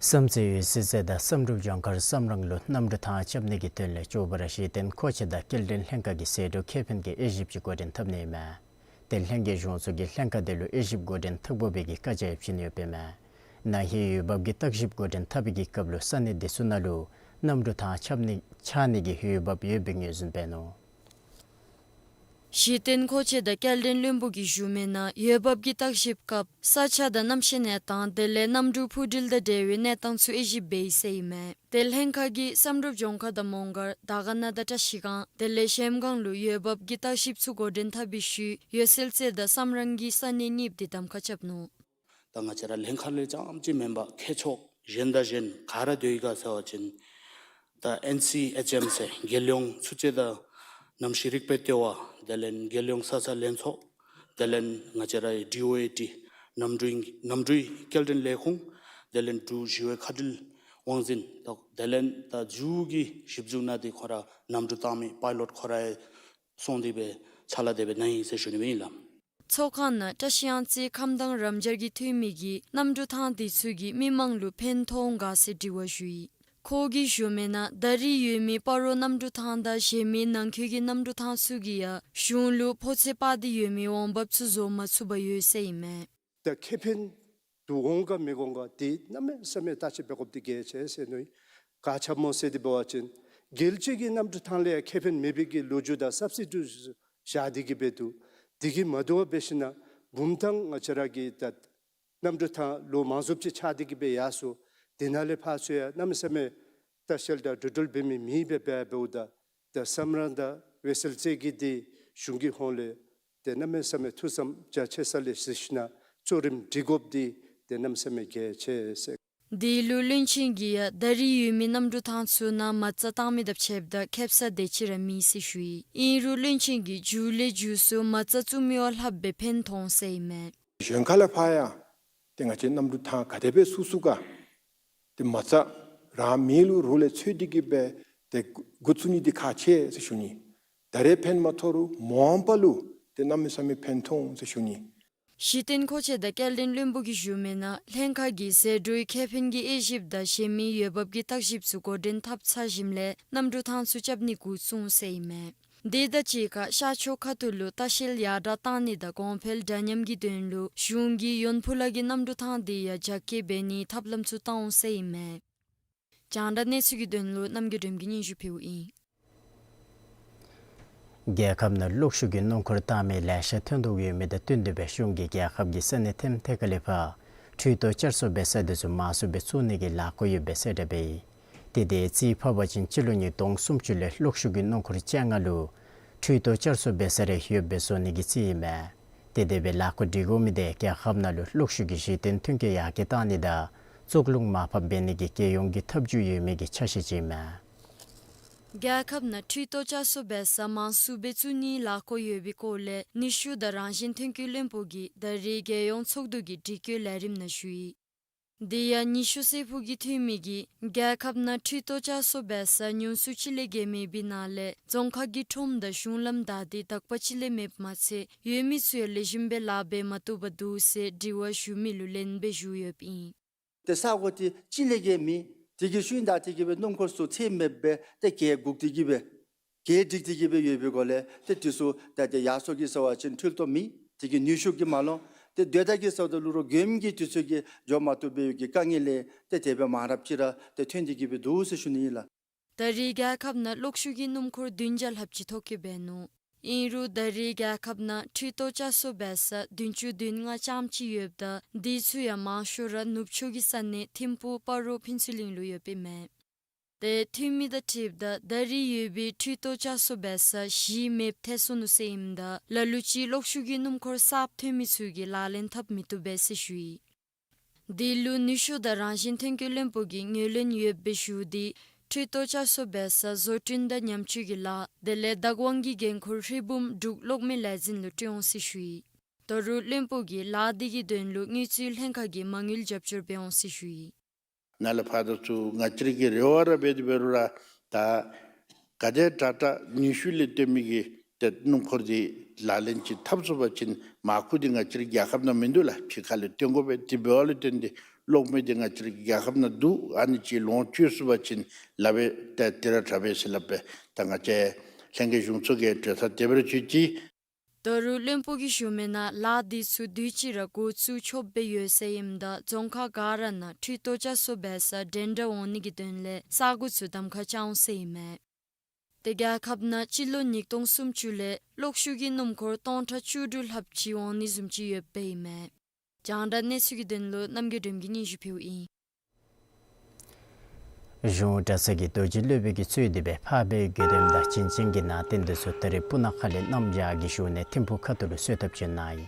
བསམ་རྩེ་འོད་གསལ་རྩེ་དང་བསམ་གྲུབ་ལྗོངས་མཁར་བསམ་རང་ལུ་གནམ་གྲུ་ཐང་རྐྱབ་ནི་གི་དོན་ལས་ཇོ་བོ་ར་གཞི་རྟེན་མཁོ་ཆས་དང་སྐྱེལ་འདྲེན་ལྷན་ཁག་གིས་ཟད་འགྲོ་ཁེ་ཕན་གྱི་དབྱེ་ཞིབ་ཅིག་འགོ་འདྲེན་འཐབ་ནི་ཨིན་མས། དེ་ལྷན་རྒྱས་གཞུང་ཚོགས་ཀྱིས་ལྷན་ཁག་དེ་ལུ་དབྱེ་ཞིབ་འགོ་འདྲེན་འཐབ་དགོ་པའི་གི་བཀའ་རྒྱ་ཡང་བྱིན་ཡོདཔ་ཨིན་མས། ན་ཧིང་འོས་འབབ་ཀྱི་བརྟག་ཞིབ་འགོ་འདྲེན་འཐབ་པའི་གི་སྐབས་ལུ་ས་གནས་དེ་ཚུ་ནང་ལུ་གནམ་གྲུ་ཐང་རྐྱབ་ནི་ཆགས་ནི་གི་འོས་འབབ་ཡོད་པའི་ངོས་འཛིན་འབད་ནུག། གཞི་རྟེན་མཁོ་ཆས་དང་སྐྱེལ་འདྲེན་བློན་པོ་གིས་ཞུ་མི་ནང་འོས་འབབ་ཀྱི་བརྟག་ཞིབ་སྐབས་ས་ཆ་དང་གནམ་གཤིས་གནས་སྟངས་དེ་ལས་གནམ་གྲུ་འཕུར་འགྲུལ་དང་འབྲེལ་བའི་གནས་སྟངས་ཚུ་དབྱེ་ཞིབ་འབད་ཡི་ཟེར་ཨིན་མས། དེ་ལྷན་ཁག་གིས་བསམ་གྲུབ་ལྗོངས་མཁར་དང་མོང་སྒར་དར་དཀར་ན་དང་བཀྲ་ཤིས་སྒང་དེ་ལས་གཞལམ་སྒང་ལུ་འོས་འབབ་ཀྱི་བརྟག་ཞིབ་ཚུ་འགོ་འདྲེན་འཐབ་པའི་ཤུལ་འོད་གསལ་རྩེ་དང་བསམ་རང་གི་ས་གནས་གཉིསཔོ་དེ་གདམ་ཁ་རྐྱབ་ནུག། ད་ང་བཅས་ར་ལྷན་ཁག་ལས་རྐྱངམ་ཅིག་མེན་པར་མཁས་མཆོག་གཞན་དང་གཞན་ག་ར་སྡོད་ཡི་ག་ཟེར་བ་ཅིན་ད་ཨེན་སི་ཨེཆ་ཨེམ་ཟེར་རྒྱལ་ཡོངས་ཆུ་སྤྱོད་དང་གནམ་གཤིས་རིག་པའི་ལྟེ་བ་དེ་ལས་རྒྱལ་ཡོངས་ས་ཆ་ལྷན་ཚོགས་དེ་ལས་ང་བཅས་རའི་ཌི་ཨོ་ཨེ་ཊི་གནམ་གྲུའི་གནམ་གྲུའི་སྐྱེལ་འདྲེན་ལས་ཁུངས་དེ་ལས་འབྲུག་ཞི་བའི་མཁའ་འགྲུལ་དབང་འཛིན་དེ་ལས་ད་མཇུག་གི་ཞིབ་འཇུག་ནང་དེ་ཁོང་ར་གནམ་གྲུ་བཏང་མི་པའི་ལོཊ་ཁོ་ར་སོང་སྟེ་སྦེ་ཕྱག་ལཱ་དེ་སྦེ་གནང་ཡི་ཟེར་ཞུ་ནི་སྦེ་ཨིན་ལགས། ཚོགས་ཁང་ནང་བཀྲ་ཤིས་གཡང་རྩེ་ཁམས་དྭངས་རབ་འབྱར་གྱི་འཐུས་མི་གིས་གནམ་གྲུ་ཐང་དེ་ཚུ་གིས་མི་མང་ལུ་ཕན་ཐོགས་འོང་ག་ཟེར་དྲི་བ་ཞུ་ཡི། ཁོ་གིས་ཞུ་མི་ནང་ད་རིས་ཡོད་མི་སྤ་རོ་གནམ་གྲུ་ཐང་དང་གཞན་མི་ནང་འཁོད་ཀྱི་གནམ་གྲུ་ཐང་ཚུ་གིས་ཡང་གཞུང་ལུ་ཕོག་ཚོད་སྤར་ཏེ་ཡོད་མི་འོང་འབབ་ཚུ་བཟོ་མ་ཚུགས་པར་ཡོད་ཟེར་ཨིན་མས། ད་ཁེ་ཕན་འདུག་འོང་ག་མི་འོང་ག་དེ་གནམ་མེད་ས་མེད་བརྟག་དཔྱད་འབད་དགོཔ་དེ་གལ་ཆེ་ཟེར་མནོ་ཡི། ག་ཅི་སྨོ་ཟེར་དེ་འབད་བ་ཅིན་རྒྱལ་སྤྱི་གི་གནམ་གྲུ་ཐང་ལས་ཁེ་ཕན་མེད་པའི་གི་ལོ་རྒྱུས་དང་སབ་སི་ཊིའུཊ་བཞག་སྟེ་གི་སྦེ་འདུག། དེ་གིས་མ་དོ་བར་འབད་ཞིན་ན་བུམ་ཐང་ང་བཅས་ར་གི་ད་གནམ་གྲུ་ཐང་ལོ་མང་སུ་ཅིག་ཆགས་ཏེ་གི་སྦེ་ཡར་སོ། དེ་ནང་ལས་ཕར་ཚུར་ཡང་གནམ་མེད་ས་མེད་ལྟ་བཤལ་དང་འགྲོ་འགྲུལ་འབད་མི་མེདཔ་སྦེ་འབདཝ་ད་ད་བསམ་རང་དང་འོད་གསལ་རྩེ་གིས་དེ་གཞུང་གི་ཧོངས་ལས་ཏེ་གནམ་མེད་ས་མེད་ཐུགས་བསམ་རྒྱ་ཆེ་ས་ལས་གཟིགས་ཞིན་ན་གཙོ་རིམ་སྒྲིག་དགོཔ་དེ་ཏེ་གནམ་མེད་ས་མེད་གལ་ཆེ་ཟེར། དེ་ལུ་བློན་ཆེན་གྱིས་ཡང་ད་རིས་ཡོད་མི་གནམ་གྲུ་ཐང་ཚུ་ནང་མ་རྩ་བཏང་མི་དང་ཕྱདཔ་ད་ཁེབ་ས་དེ་ཅིག་ར་མེད་ཟེར་ཞུ་ཡི། ཨིན་རུང་བློན་ཆེན་གྱིས་མཇུག་ལས་མཇུག་སུ་མ་རྩ་བཙུགས་མི་བ་ལྷགཔ་སྦེ་ཕན་ཐོགས་ཟེར་ཨིན་མས། གཞན་ཁ་ལས་ཕར་ཡང་ཏེ་ང་བཅས་གནམ་གྲུ་ཐང་ག་དེ་སྦེ་ཚུགས་ཚུགས་ག་ཏེ་མ་རྩ་རང་མི་ལུ་རོགས་ལས་འཚོལ་ཏེ་གི་སྦེ་ཏེ་འགོ་བཙུགས་ནི་འདི་ཁག་ཆེ་ཟེར་ཞུ་ནི། ད་རེས་ཕན་མ་ཐོགས་རུང་མ་འོངས་པ་ལུ་ཏེ་གནམ་མེད་ས་མེད་ཕན་ཐོགས་ཟེར་ཞུ་ནི། གཞི་རྟེན་མཁོ་ཆས་དང་སྐྱེལ་འདྲེན་བློན་པོ་གིས་ཞུ་མི་ནང་ལྷན་ཁག་གིས་ཟད་འགྲོའི་ཁེ་ཕན་གྱི་དབྱེ་ཞིབ་དང་གཞན་མི་འོས་འབབ་ཀྱི་བརྟག་ཞིབ་ཚུ་འགོ་འདྲེན་འཐབ་ཚར་ཞིནམ་ལས་གནམ་གྲུ་ཐང་ཚུ་རྐྱབ་ནི་འགོ་བཙུགས་ཟེར་ཨིན་མས། དེ་དང་གཅིག་ཁར་ཤར་ཕྱོགས་ཁ་ཐུག་ལུ་ལྟ་བཤལ་ཡར་དྲག་གཏང་ནི་དང་གོང་འཕེལ་འདྲ་མཉམ་གྱི་དོན་ལུ་གཞུང་གིས་ཡོན་ཕུ་ལ་གི་གནམ་གྲུ་ཐང་དེ་ཡང་རྒྱ་སྐྱེད་འབད་ནིའི་ཐབས་ལམ་ཚུ་བཏོན་འོང་ཟེར་ཨིན་མས། རྒྱང་བསྒྲགས་གནས་ཚུལ་གྱི་དོན་ལུ་རྣམ་རྒྱལ་སྒྲོལམ་གྱིས་སྙན་ཞུ་ཕུལཝ་ཨིན། རྒྱལ་ཁབ་ནང་གློག་ཤུགས་ཀྱི་སྣུམ་འཁོར་བཏང་མི་ལེ་ཤ་ཐོན་དོ་ཡོད་མི་དང་བསྟུན་ཏེ་སྦེ་གཞུང་གིས་རྒྱལ་ཁབ་ཀྱི་ས་གནས་ཐེམ་ཐེ་ཁ་ལས་ཕར་འཕྲུལ་རྡོ་བཅར་གསོ་འབད་ས་དེ་ཚུ་མང་སུ་སྦེ་བཙུགས་ནི་གི་ལཱ་འགོ་ཡོདཔ་སྦེ་གསལ་བསྒྲགས་འབད་ཡི། དེ་དེ་རྩིས་ཕབ་པ་ཅིན་སྤྱི་ལོ་ཉིས་སྟོང་སུམ་ཅུ་ལས་གློག་ཤུགས་ཀྱི་སྣུམ་འཁོར་བཅོ་ལྔ་ལུ་འཕྲུལ་རྡོ་བཅར་གསོ་འབད་ས་རེ་ཡོདཔ་སྦེ་བཟོ་ནི་གི་རྩིས་ཨིན་མས། དེ་དེ་སྦེ་ལཱ་འགོ་སྒྲིག་དགོ་མི་དེ་རྒྱལ་ཁབ་ནང་ལུ་གློག་ཤུགས་ཀྱི་གཞི་རྟེན་ཐོན་སྐྱེད་ཡར་རྒྱས་གཏང་ནི་དང་བཙོག་རླུང་མར་ཕབ་འབད་ནི་གི་རྒྱལ་ཡོངས་ཀྱི་ཐབས་བྱུས་ཡོད་མི་གི་ཆ་ཤས་ཅིག་ཨིན་མས། རྒྱལ་ཁབ་ནང་འཕྲུལ་རྡོ་བཅར་གསོ་འབད་ས་མང་སུ་སྦེ་བཙུགས་ནིའི་ལཱ་འགོ་ཡོད་པའི་སྐོར་ལས་ནུས་ཤུགས་དང་རང་བཞིན་ཐོན་སྐྱེད་བློན་པོ་གིས་ད་རིས་རྒྱལ་ཡོངས་ཚོགས་འདུ་གི་དྲི་བཀོད་ལས་རིམ་ནང་ཞུ་ཡི། དེ་ཡང་ཉི་ཤུ་སེར་པོ་གི་འཐུས་མི་གིས་རྒྱལ་ཁབ་ནང་འཕྲུལ་རྡོ་བཅར་གསོ་འབད་ས་ཉུང་སུ་སྤྱི་ལེ་བརྒྱད་མེད་པའི་ནང་ལས་རྫོང་ཁག་གི་ཁྲོམ་དང་གཞུང་ལམ་བདའ་སྟེ་དག་པ་སྤྱི་ལེ་མེདཔ་མ་ཚད་ཡོད་མི་ཚུ་ཡང་ལེགས་ཤོམ་སྦེ་ལཱ་འབད་མ་བཏུབ་པར་འདུག་ཟེར་དྲི་བ་ཞུ་མི་ལུ་ལན་སྦེ་ཞུ་ཡོདཔ་ཨིན། ཏེ་ས་གོ་འདི་སྤྱི་ལེ་བརྒྱད་མེད། དེ་གི་ཤུལ་ད་དེ་གི་སྦེ་སྣུམ་འཁོར་ཚུ་ཚད་མེདཔ་སྦེ་ཏེ་གྱལ་སྒུག་སྟེ་གི་སྦེ་གྱལ་སྒྲིག་སྟེ་གི་སྦེ་ཡོད་པའི་སྒོ་ལས་ཏེ་དེ་ཚུ་ད་ཏེ་ཡར་སོང་གི་ཟེར་བ་ཅིན་འཕྲུལ་རྡོ་མེད། དེ་གི་ནུས་ཤུགས་ཀྱིས་མ་ལོང་། ཏེ་སྡོད་ད་གི་ཟེརཝ་ད་ལུ་རོགས་མགྱོནམ་གྱིས་དེ་ཚུ་གིས་འགྱོ་མ་བཏུབ་པའི་གི་དཀའ་ངལ་ལས་ཏེ་དེ་སྦེ་མང་རབས་ཅིག་ར་ཏེ་ཐོན་ཏེ་གི་སྦེ་འདུག་ཟེར་ཞུ་ནི་ཨིན་ལགས། ད་རེས་རྒྱལ་ཁབ་ནང་གློག་ཤུགས་ཀྱི་སྣུམ་འཁོར་བདུན་བརྒྱ་ལྷགཔ་ཅིག་ཐོ་བཀོད་འབད་ནུག། ཨིན་རུང་ད་རེས་རྒྱལ་ཁབ་ནང་འཕྲུལ་ཏོ་བཅའ་སོ་འབད་ས་བདུན་ཅུ་དོན་ལྔ་ཙམ་ཅིག་ཡོདཔ་ད་དེ་ཚུ་ཡང་མང་ཤོས་ར་ནུབ་ཕྱོགས་ཀྱི་ས་གནས་ཐིམ་ཕུག་སྤ་རོ་ཕུན་ཚོགས་གླིང་ལུ་ཡོདཔ་ཨིན་མས། ཏེ་འཐུས་མི་དང་འཁྲིལཝ་ད་ད་རེས་ཡོད་པའི་འཕྲུལ་ཏོ་བཅའ་སོ་འབད་ས་བཞི་མེདཔ་ཐལ་སོ་ནུག་ཟེར་ཨིནམ་ད་ལ་ལུ་ཅིག་གློག་ཤུགས་ཀྱི་སྣུམ་འཁོར་གསརཔ་ཐོན་མི་ཚུ་གིས་ལག་ལེན་འཐབ་མི་བཏུབ་པས་ཟེར་ཞུ་ཡི། དེ་ལུ་ནུས་ཤུགས་དང་རང་བཞིན་ཐོན་སྐྱེད་བློན་པོ་གིས་ངོས་ལེན་ཡོདཔ་སྦེ་ཞུ་སྟེ་འཕྲུལ་ཏོ་བཅའ་སོ་འབད་ས་བཟོ་སྐྲུན་དང་ཉམས་བཅོས་ཀྱི་ལཱ་དེ་ལས་བདག་དབང་གི་འགན་ཁུར་ཧྲིལ་བུམ་འབྲུག་གློག་མེ་ལས་འཛིན་ལུ་སྤྲོད་འོང་ཟེར་ཞུ་ཡི། ད་རུང་བློན་པོ་གིས་ལཱ་དེ་གི་དོན་ལུ་དངུལ་རྩིས་ལྷན་ཁག་གིས་མ་དངུལ་རྒྱབ་སྐྱོར་འབད་འོང་ཟེར་ཞུ་ཡི། ནཱ་ལས་ཕར་ད་ཚུར་ང་བཅས་ར་གི་རེ་བ་ར་འབད་དེ་འབད་རུང་ར་ད་ག་དེ་དྲག་དྲག་ནུས་ཤུགས་ལས་བཏོན་མི་གི་ཏེ་སྣུམ་འཁོར་འདི་ལག་ལེན་ཅིག་འཐབ་ཚུགས་པ་ཅིན་མར་ཁུ་འདི་ང་བཅས་ར་རྒྱལ་ཁབ་ནང་མིན་འདུག་ལགས། ཕྱི་ཁ་ལས་བཏོན་དགོ་པས། དེ་འབདཝ་ལས་བརྟེན་ཏེ་གློག་མེ་འདི་ང་བཅས་ར་རྒྱལ་ཁབ་ནང་འདུག། ཨ་ནི་ཅིག་ལོངས་སྤྱོད་ཚུགས་པ་ཅིན་ལགས་པས། ཏེ་དེ་ར་དྲག་པས་ཟེར་སླབ་པས། ད་ང་བཅས་ལྷན་རྒྱས་གཞུང་ཚོགས་ཀྱིས་གྲོས་ཐག་དེ་སྦེ་ར་གཅོད་ཅི། ད་རུང་བློན་པོ་གིས་ཞུ་མི་ནང་ལཱ་དེ་ཚུ་དུས་ཅི་ར་འགོ་བཙུགས་ཆོགཔ་སྦེ་ཡོད་ཟེར་ཨིནམ་ད་རྫོང་ཁག་ག་ར་ནང་འཕྲུལ་ཏོ་བཅའ་སོ་འབད་ས་འདྲན་འདྲ་འོང་ནི་གི་དོན་ལས་ས་གོ་ཚུ་གདམ་ཁ་རྐྱབ་འོང་ཟེར་ཨིན་མས། ཏེ་རྒྱལ་ཁབ་ནང་སྤྱི་ལོ་ཉིས་སྟོང་སུམ་ཅུ་ལས་གློག་ཤུགས་ཀྱི་སྣུམ་འཁོར་སྟོང་ཕྲག་བཅུ་དྲུག་ལྷགཔ་ཅིག་འོང་ནི་བཟུམ་ཅིག་ཡོདཔ་ཨིན་མས། རྒྱང་བསྒྲགས་གནས་ཚུལ་གྱི་དོན་ལུ་རྣམ་རྒྱལ་སྒྲོལམ་གིས་སྙན་ཞུ་ཕུལཝ་ཨིན། གཞུང་གྲྭ་ཚང་གི་རྡོ་རྗེ་སློབ་དཔོན་གྱིས་གཙོས་ཏེ་སྦེ་འཕགས་པའི་དགེ་འདུནམ་དང་བྱིན་ཅན་གྱི་ནང་རྟེན་འདི་ཚུ་ད་རེས་སྤུ་ན་ཁ་ལས་གནམ་བྱཱར་གྱི་བཞུགས་གནས་ཐིམ་ཕུག་ཁ་ཐུག་ལུ་གསོལ་ཐབ་བྱོན་གནང་ཡི།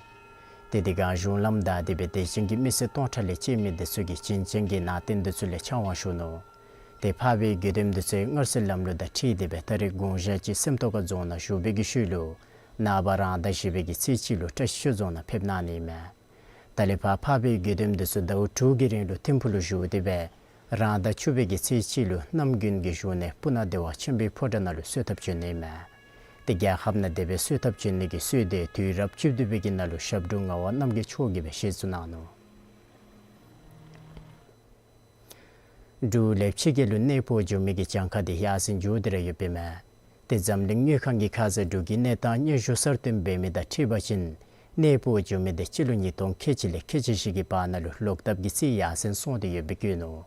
ཏེ་དེ་སྒང་གཞུང་ལམ་བདའ་སྟེ་སྦེ་དད་ཅན་གྱི་མི་སེར་སྟོང་ཕྲག་ལས་བཅད་མི་འདི་ཚུ་གིས་བྱིན་ཅན་གྱི་ནང་རྟེན་འདི་ཚུ་ལས་ཕྱག་དབང་ཞུ་ནུག། ཏེ་འཕགས་པའི་དགེ་འདུནམ་འདི་ཚུ་ཡང་སྔར་སྲོལ་ལམ་ལུགས་དང་འཁྲིལ་ཏེ་སྦེ་ད་རེས་དགུང་ཞག་ཅིག་སེམས་རྟོགས་ཁ་རྫོང་ནང་བཞུགས་པའི་གི་ཤུལ་ལུ་ནངས་པ་རང་ཟླ་བཞི་པའི་གི་ཚེས་གཅིག་ལུ་བཀྲ་ཤིས་ཆོས་རྫོང་ནང་ཕེབས་གནང་ནི་ཨིན་མས། ད་ལས་ཕར་འཕགས་པའི་དགེ་འདུནམ་འདི་ཚུ་ཟླཝ་དྲུག་གི་རིང་ལུ་ཐིམ་ཕུག་ལུ་བཞུགས་ཏེ་སྦེ་རང་ཟླ་བཅུ་པའི་གི་ཚེས་གཅིག་ལུ་གནམ་དགུན་གྱི་བཞུགས་གནས་སྤུ་ན་བདེ་བ་ཆེན་པོའི་ཕོ་བྲང་ནང་ལུ་གསོལ་ཐབ་བྱོན་ནི་ཨིན་མས། ཏེ་རྒྱལ་ཁབ་ནང་དེ་སྦེ་གསོལ་ཐབ་བྱོན་ནི་གི་སྲོལ་འདི་དུས་རབས་བཅུ་བདུན་པའི་གི་ནང་ལུ་ཞབས་དྲུང་ངག་དབང་རྣམ་རྒྱལ་མཆོག་གིས་སྦེ་གཞི་བཙུགས་གནང་ནུག། འབྲུག་ལས་ཕྱི་རྒྱལ་ལུ་གནས་སྤོ་འགྱོ་མི་གི་གྱངས་ཁ་འདི་ཡར་སེང་འགྱོ་སྟེ་ར་ཡོདཔ་ཨིན་མས། ཏེ་འཛམ་གླིང་དངུལ་ཁང་གིས་ཁ་ཙ་འབྲུག་གི་གནས་སྟངས་སྙན་ཞུ་གསར་བཏོན་འབད་མི་དང་འཁྲིལ་བ་ཅིན་གནས་སྤོ་འགྱོ་མི་འདི་སྤྱི་ལོ་ཉིས་སྟོང་ཁལ་གཅིག་ལས་ཁལ་གཅིག་བཞི་གི་བར་ན་ལུ་ལོག་ལྟབ་ཀྱི་རྩིས་ཡར་སེང་སོང་སྟེ་ཡོདཔ་སྦེ་བཀོད་ནུག།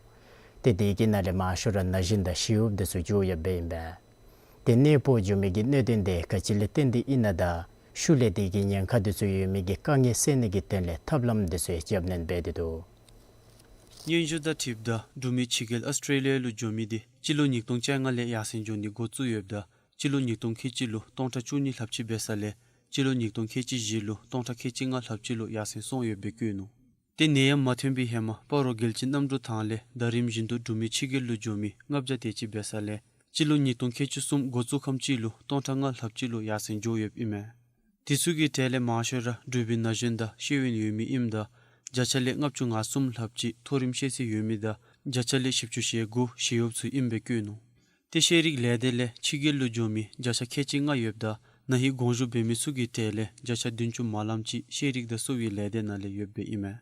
ཏེ་དེ་གི་ནང་ལས་མང་ཤོས་ར་ན་གཞོན་དང་ཞི་གཡོགཔ་འདི་ཚུ་འགྱོ་ཡོདཔ་ཨིན་པས། ཏེ་གནས་སྤོ་འགྱོ་མི་གི་གནད་དོན་འདི་ག་ཅི་ལས་བརྟེན་ཏེ་ཨིན་ན་དང་ཤུལ་ལས་དེ་གི་ཉེན་ཁ་འདི་ཚུ་ཡོད་མི་གི་དཀའ་ངལ་སེལ་ནི་གི་དོན་ལས་ཐབས་ལམ་འདི་ཚུ་ཡང་རྒྱབ་སྣོན་འབད་དེ་འདུག། སྙན་ཞུ་དང་འཁྲིལཝ་ད་འབྲུག་མི་ཕྱི་རྒྱལ་ཨཱོས་ཊྲེ་ལི་ཡ་ལུ་འགྱོ་མི་འདི་སྤྱི་ལོ་ཉིས་སྟོང་བཅོ་ལྔ་ལས་ཡར་སེང་འགྱོ་ནི་འགོ་བཙུགས་ཡོདཔ་ད་སྤྱི་ལོ་ཉིས་སྟོང་ཁལ་གཅིག་ལུ་སྟོང་ཕྲག་བཅུ་གཉིས་ལྷགཔ་ཅིག་འབད་ས་ལས་སྤྱི་ལོ་ཉིས་སྟོང་ཁལ་གཅིག་བཞི་ལུ་སྟོང་ཕྲག་ཁལ་གཅིག་ལྔ་ལྷགཔ་ཅིག་ལུ་ཡར་སེང་སོང་ཡོདཔ་སྦེ་བཀོད་ནུག། ཏེ་ནད་ཡམས་མ་ཐོན་པའི་ཧེ་མ་སྤ་རོ་རྒྱལ་སྤྱིའི་གནམ་གྲུ་ཐང་ལས་ཟླ་རིམ་བཞིན་དུ་འབྲུག་མི་ཕྱི་རྒྱལ་ལུ་འགྱོ་མི་ལྔ་བརྒྱ་དེ་ཅིག་འབད་ས་ལས་སྤྱི་ལོ་ཉིས་སྟོང་ཁལ་གཅིག་གསུམ་འགོ་བཙུགས་ཁམས་ཅིག་ལུ་སྟོང་ཕྲག་ལྔ་ལྷགཔ་ཅིག་ལུ་ཡར་སེང་འགྱོ་ཡོདཔ་ཨིན་མས། དེ་ཚུ་གི་གྲས་ལས་མང་ཤོས་ར་འབྲུག་པའི་ན་གཞོན་དང་ཤེས་ཡོན་ཡོད་མི་ཨིནམ་ད་བརྒྱ་ཆ་ལས་ལྔ་བཅུ་ང་གསུམ་ལྷགཔ་ཅིག་མཐོ་རིམ་ཤེས་ཚད་ཡོད་མི་དང་བརྒྱ་ཆ་ལས་བཞི་བཅུ་ཞེ་དགུ་ཞི་གཡོགཔ་ཚུ་ཨིནམ་སྦེ་བཀོད་ནུག། ཏེ་ཤེས་རིག་ལས་སྡེ་ལས་ཕྱི་རྒྱལ་ལུ་འགྱོ་མི་བརྒྱ་ཆ་ཁལ་གཅིག་ལྔ་ཡོདཔ་ད་ན་ཧིང་དགོངས་ཞུ་འབད་མི་ཚུ་གི་གྲས་ལས་བརྒྱ་ཆ་བདུན་ཅུ་དེ་ཅིག་ཤེས་རིག་དང་གསོ་བའི་ལས་སྡེ་ནང་ལས་ཡོདཔ་སྦེ་ཨིན་མས།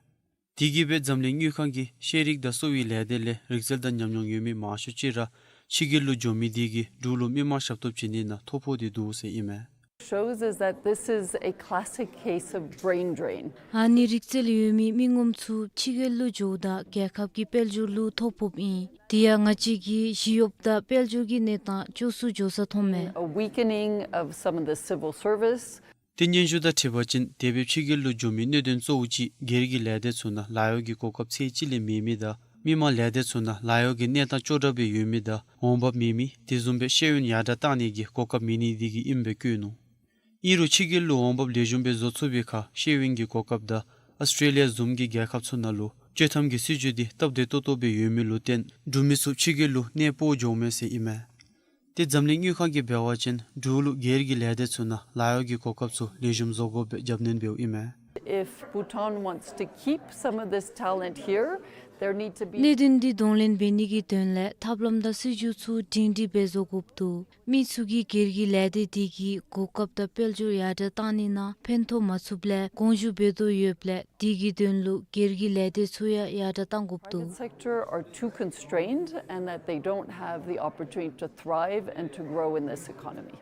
དེ་གིས་སྦེ་འཛམ་གླིང་དངུལ་ཁང་གིས་ཤེས་རིག་དང་གསོ་བའི་ལས་སྡེ་ལས་རིག་རྩལ་དང་ཉམས་མྱོང་ཡོད་མི་མང་ཤོས་ཅིག་ར་ཕྱི་རྒྱལ་ལུ་འགྱོ་མི་དེ་གིས་འབྲུག་ལུ་མི་མང་ཞབས་ཏོག་བྱིན་ནི་ནང་ཐོ་ཕོག་སྟེ་འདུག་ཟེར་ཨིན་མས། Shows is that this is a classic case of brain drain. ཨ་ནི་རིག་རྩལ་ཡོད་མི་མི་ངོམ་ཚུ་ཕྱི་རྒྱལ་ལུ་འགྱོཝ་ད་རྒྱལ་ཁབ་ཀྱི་དཔལ་འབྱོར་ལུ་ཐོ་ཕོགཔ་ཨིན། དེ་ཡང་ང་བཅས་ཀྱི་ཞི་གཡོགཔ་དང་དཔལ་འབྱོར་གྱི་གནས་སྟངས་སྐྱོ་སུ་འགྱོ་ས་མཐོངམ་མས། A weakening of some of the civil service. ཏེ་སྙན་ཞུ་དང་འཁྲིལ་བ་ཅིན་དེ་སྦེ་ཕྱི་རྒྱལ་ལུ་འགྱོ་མི་གནད་དོན་གཙོ་བོ་ཅིག་སྒེར་གྱི་ལས་སྡེ་ཚུ་ནང་ལཱ་གཡོག་གི་གོ་སྐབས་ཚད་ཅིག་ལས་མེད་མི་དང་མི་མང་ལས་སྡེ་ཚུ་ནང་ལཱ་གཡོག་གི་གནས་སྟངས་ཅོག་འཐདཔ་སྦེ་ཡོད་མི་དང་འོང་འབབ་མེད་མི་དེ་བཟུམ་སྦེ་ཤེས་ཡོན་ཡར་དྲགས་བཏང་ནི་གི་གོ་སྐབས་མེད་ནི་དེ་གིས་ཨིནམ་སྦེ་བཀོད་ནུག། ཨིན་རུང་ཕྱི་རྒྱལ་ལུ་འོང་འབབ་ལེགས་ཤོམ་སྦེ་བཟོ་ཚུགས་པའི་ཁར་ཤེས་ཡོན་གྱི་གོ་སྐབས་དང་ཨཱོས་ཊྲེ་ལི་ཡ་བཟུམ་གྱི་རྒྱལ་ཁབ་ཚུ་ནང་ལུ་སྤྱོད་ཐམ་གྱི་སྲིད་བྱུས་དེ་སྟབས་བདེ་ཏོག་ཏོ་སྦེ་ཡོད་མི་ལུ་བརྟེན་འབྲུག་མི་ཚུ་ཕྱི་རྒྱལ་ལུ་གནས་སྤོ་འགྱོཝ་མས་ཟེར་ཨིན་མས། ཏེ་འཛམ་གླིང་དངུལ་ཁང་གིས་འབད་བ་ཅིན་འབྲུག་ལུ་སྒེར་གྱི་ལས་སྡེ་ཚུ་ནང་ལཱ་གཡོག་གི་གོ་སྐབས་ཚུ་ལེགས་ཤོམ་བཟོ་དགོཔ་སྦེ་རྒྱབ་སྣོན་འབདཝ་ཨིན་མས། If Bhutan wants to keep some of this talent here, there need to be ནད་དོན་འདི་གདོང་ལེན་འབད་ནི་གི་དོན་ལས་ཐབས་ལམ་དང་སྲིད་བྱུས་ཚུ་སྒྲིང་སྒྲི་སྦེ་བཟོ་དགོཔ་འདུག། མི་ཚུ་གིས་སྒེར་གྱི་ལས་སྡེ་དེ་གི་གོ་སྐབས་དང་དཔལ་འབྱོར་ཡར་དྲགས་བཏང་ནི་ནང་ཕན་ཐོགས་མ་ཚུགསཔ་ལས་དགོངས་ཞུ་འབད་དོ་ཡོདཔ་ལས་དེ་གི་དོན་ལུ་སྒེར་གྱི་ལས་སྡེ་ཚུ་ཡང་ཡར་དྲགས་བཏང་དགོཔ་འདུག། Private sector are too constrained and that they don't have the opportunity to thrive and to grow in this economy.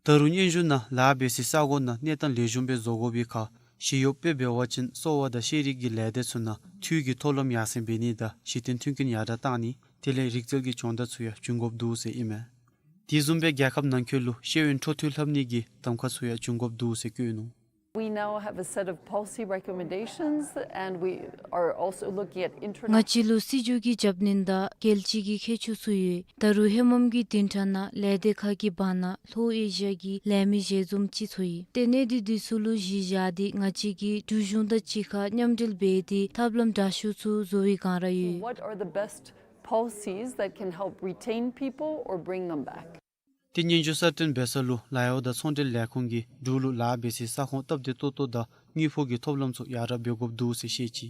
ད་རུང་སྙན་ཞུ་ནང་ལཱ་འབད་སའི་ས་གོ་ནང་གནས་སྟངས་ལེགས་ཤོམ་སྦེ་བཟོ་དགོ་པའི་ཁར་ཞི་གཡོགཔ་དཔེ་འབད་བ་ཅིན་གསོ་བ་དང་ཤེས་རིག་གི་ལས་སྡེ་ཚུ་ནང་འཐུས་ཀྱི་མཐོ་ལམ་ཡར་སེང་འབད་ནི་དང་གཞི་རྟེན་མཐུན་རྐྱེན་ཡར་དྲགས་བཏང་ནི་ དེ་ལས་རིག་རྩལ་གྱི་སྦྱོང་བརྡར་ཚུ་ཡང་བྱིན་དགོཔ་འདུག་ཟེར་ཨིན་མས། དེ་བཟུམ་སྦེ་རྒྱལ་ཁབ་ནང་འཁོད་ལུ་ཤེས་ཡོན་འཕྲོ་མཐུད་ལྷབ་ནི་གི་གདམ་ཁ་ཚུ་ཡང་བྱིན་དགོཔ་འདུག་ཟེར་བཀོད་ནུག། We now have a set of policy recommendations, and we are also looking at international. ང་བཅས་ལུ་སྲིད་བྱུས་ཀྱི་རྒྱབ་སྣོན་དང་རྒྱལ་སྤྱི་གི་ཁྱད་ཆོས་ཚུ་ཡོད། ད་རུང་ཧེ་མམ་གྱི་བདུན་ཕྲག་ནང་ལས་སྡེ་ཁག་གི་བར་ན་ལྷོ་ཨེ་ཤི་ཡ་གི་ལས་མི་ཞལ་འཛོམས་ཅིག་ཚོགས་ཡི། ཏེ་གནད་དོན་འདི་ཚུ་ལུ་གཞི་བཞག་སྟེ་ང་བཅས་ཀྱིས་འབྲུག་གཞུང་དང་གཅིག་ཁར་མཉམ་འབྲེལ་འབད་དེ་ཐབས་ལམ་དྲག་ཤོས་ཚུ་བཟོ་བའི་བསྒང་ར་ཡོད། What are the best policies that can help retain people or bring them back? ཏེ་སྙན་ཞུ་གསར་བཏོན་འབད་ས་ལུ་ལཱ་གཡོག་དང་ཚོང་འབྲེལ་ལས་ཁུངས་ཀྱིས་འབྲུག་ལུ་ལཱ་འབད་སའི་ས་ཁོངས་སྟབས་བདེ་ཏོག་ཏོ་དང་དངུལ་ཕོགས་ཀྱི་ཐོབ་ལམ་ཚུ་ཡར་དྲག་འབད་དགོཔ་འདུག་ཟེར་བཤད་ཅི།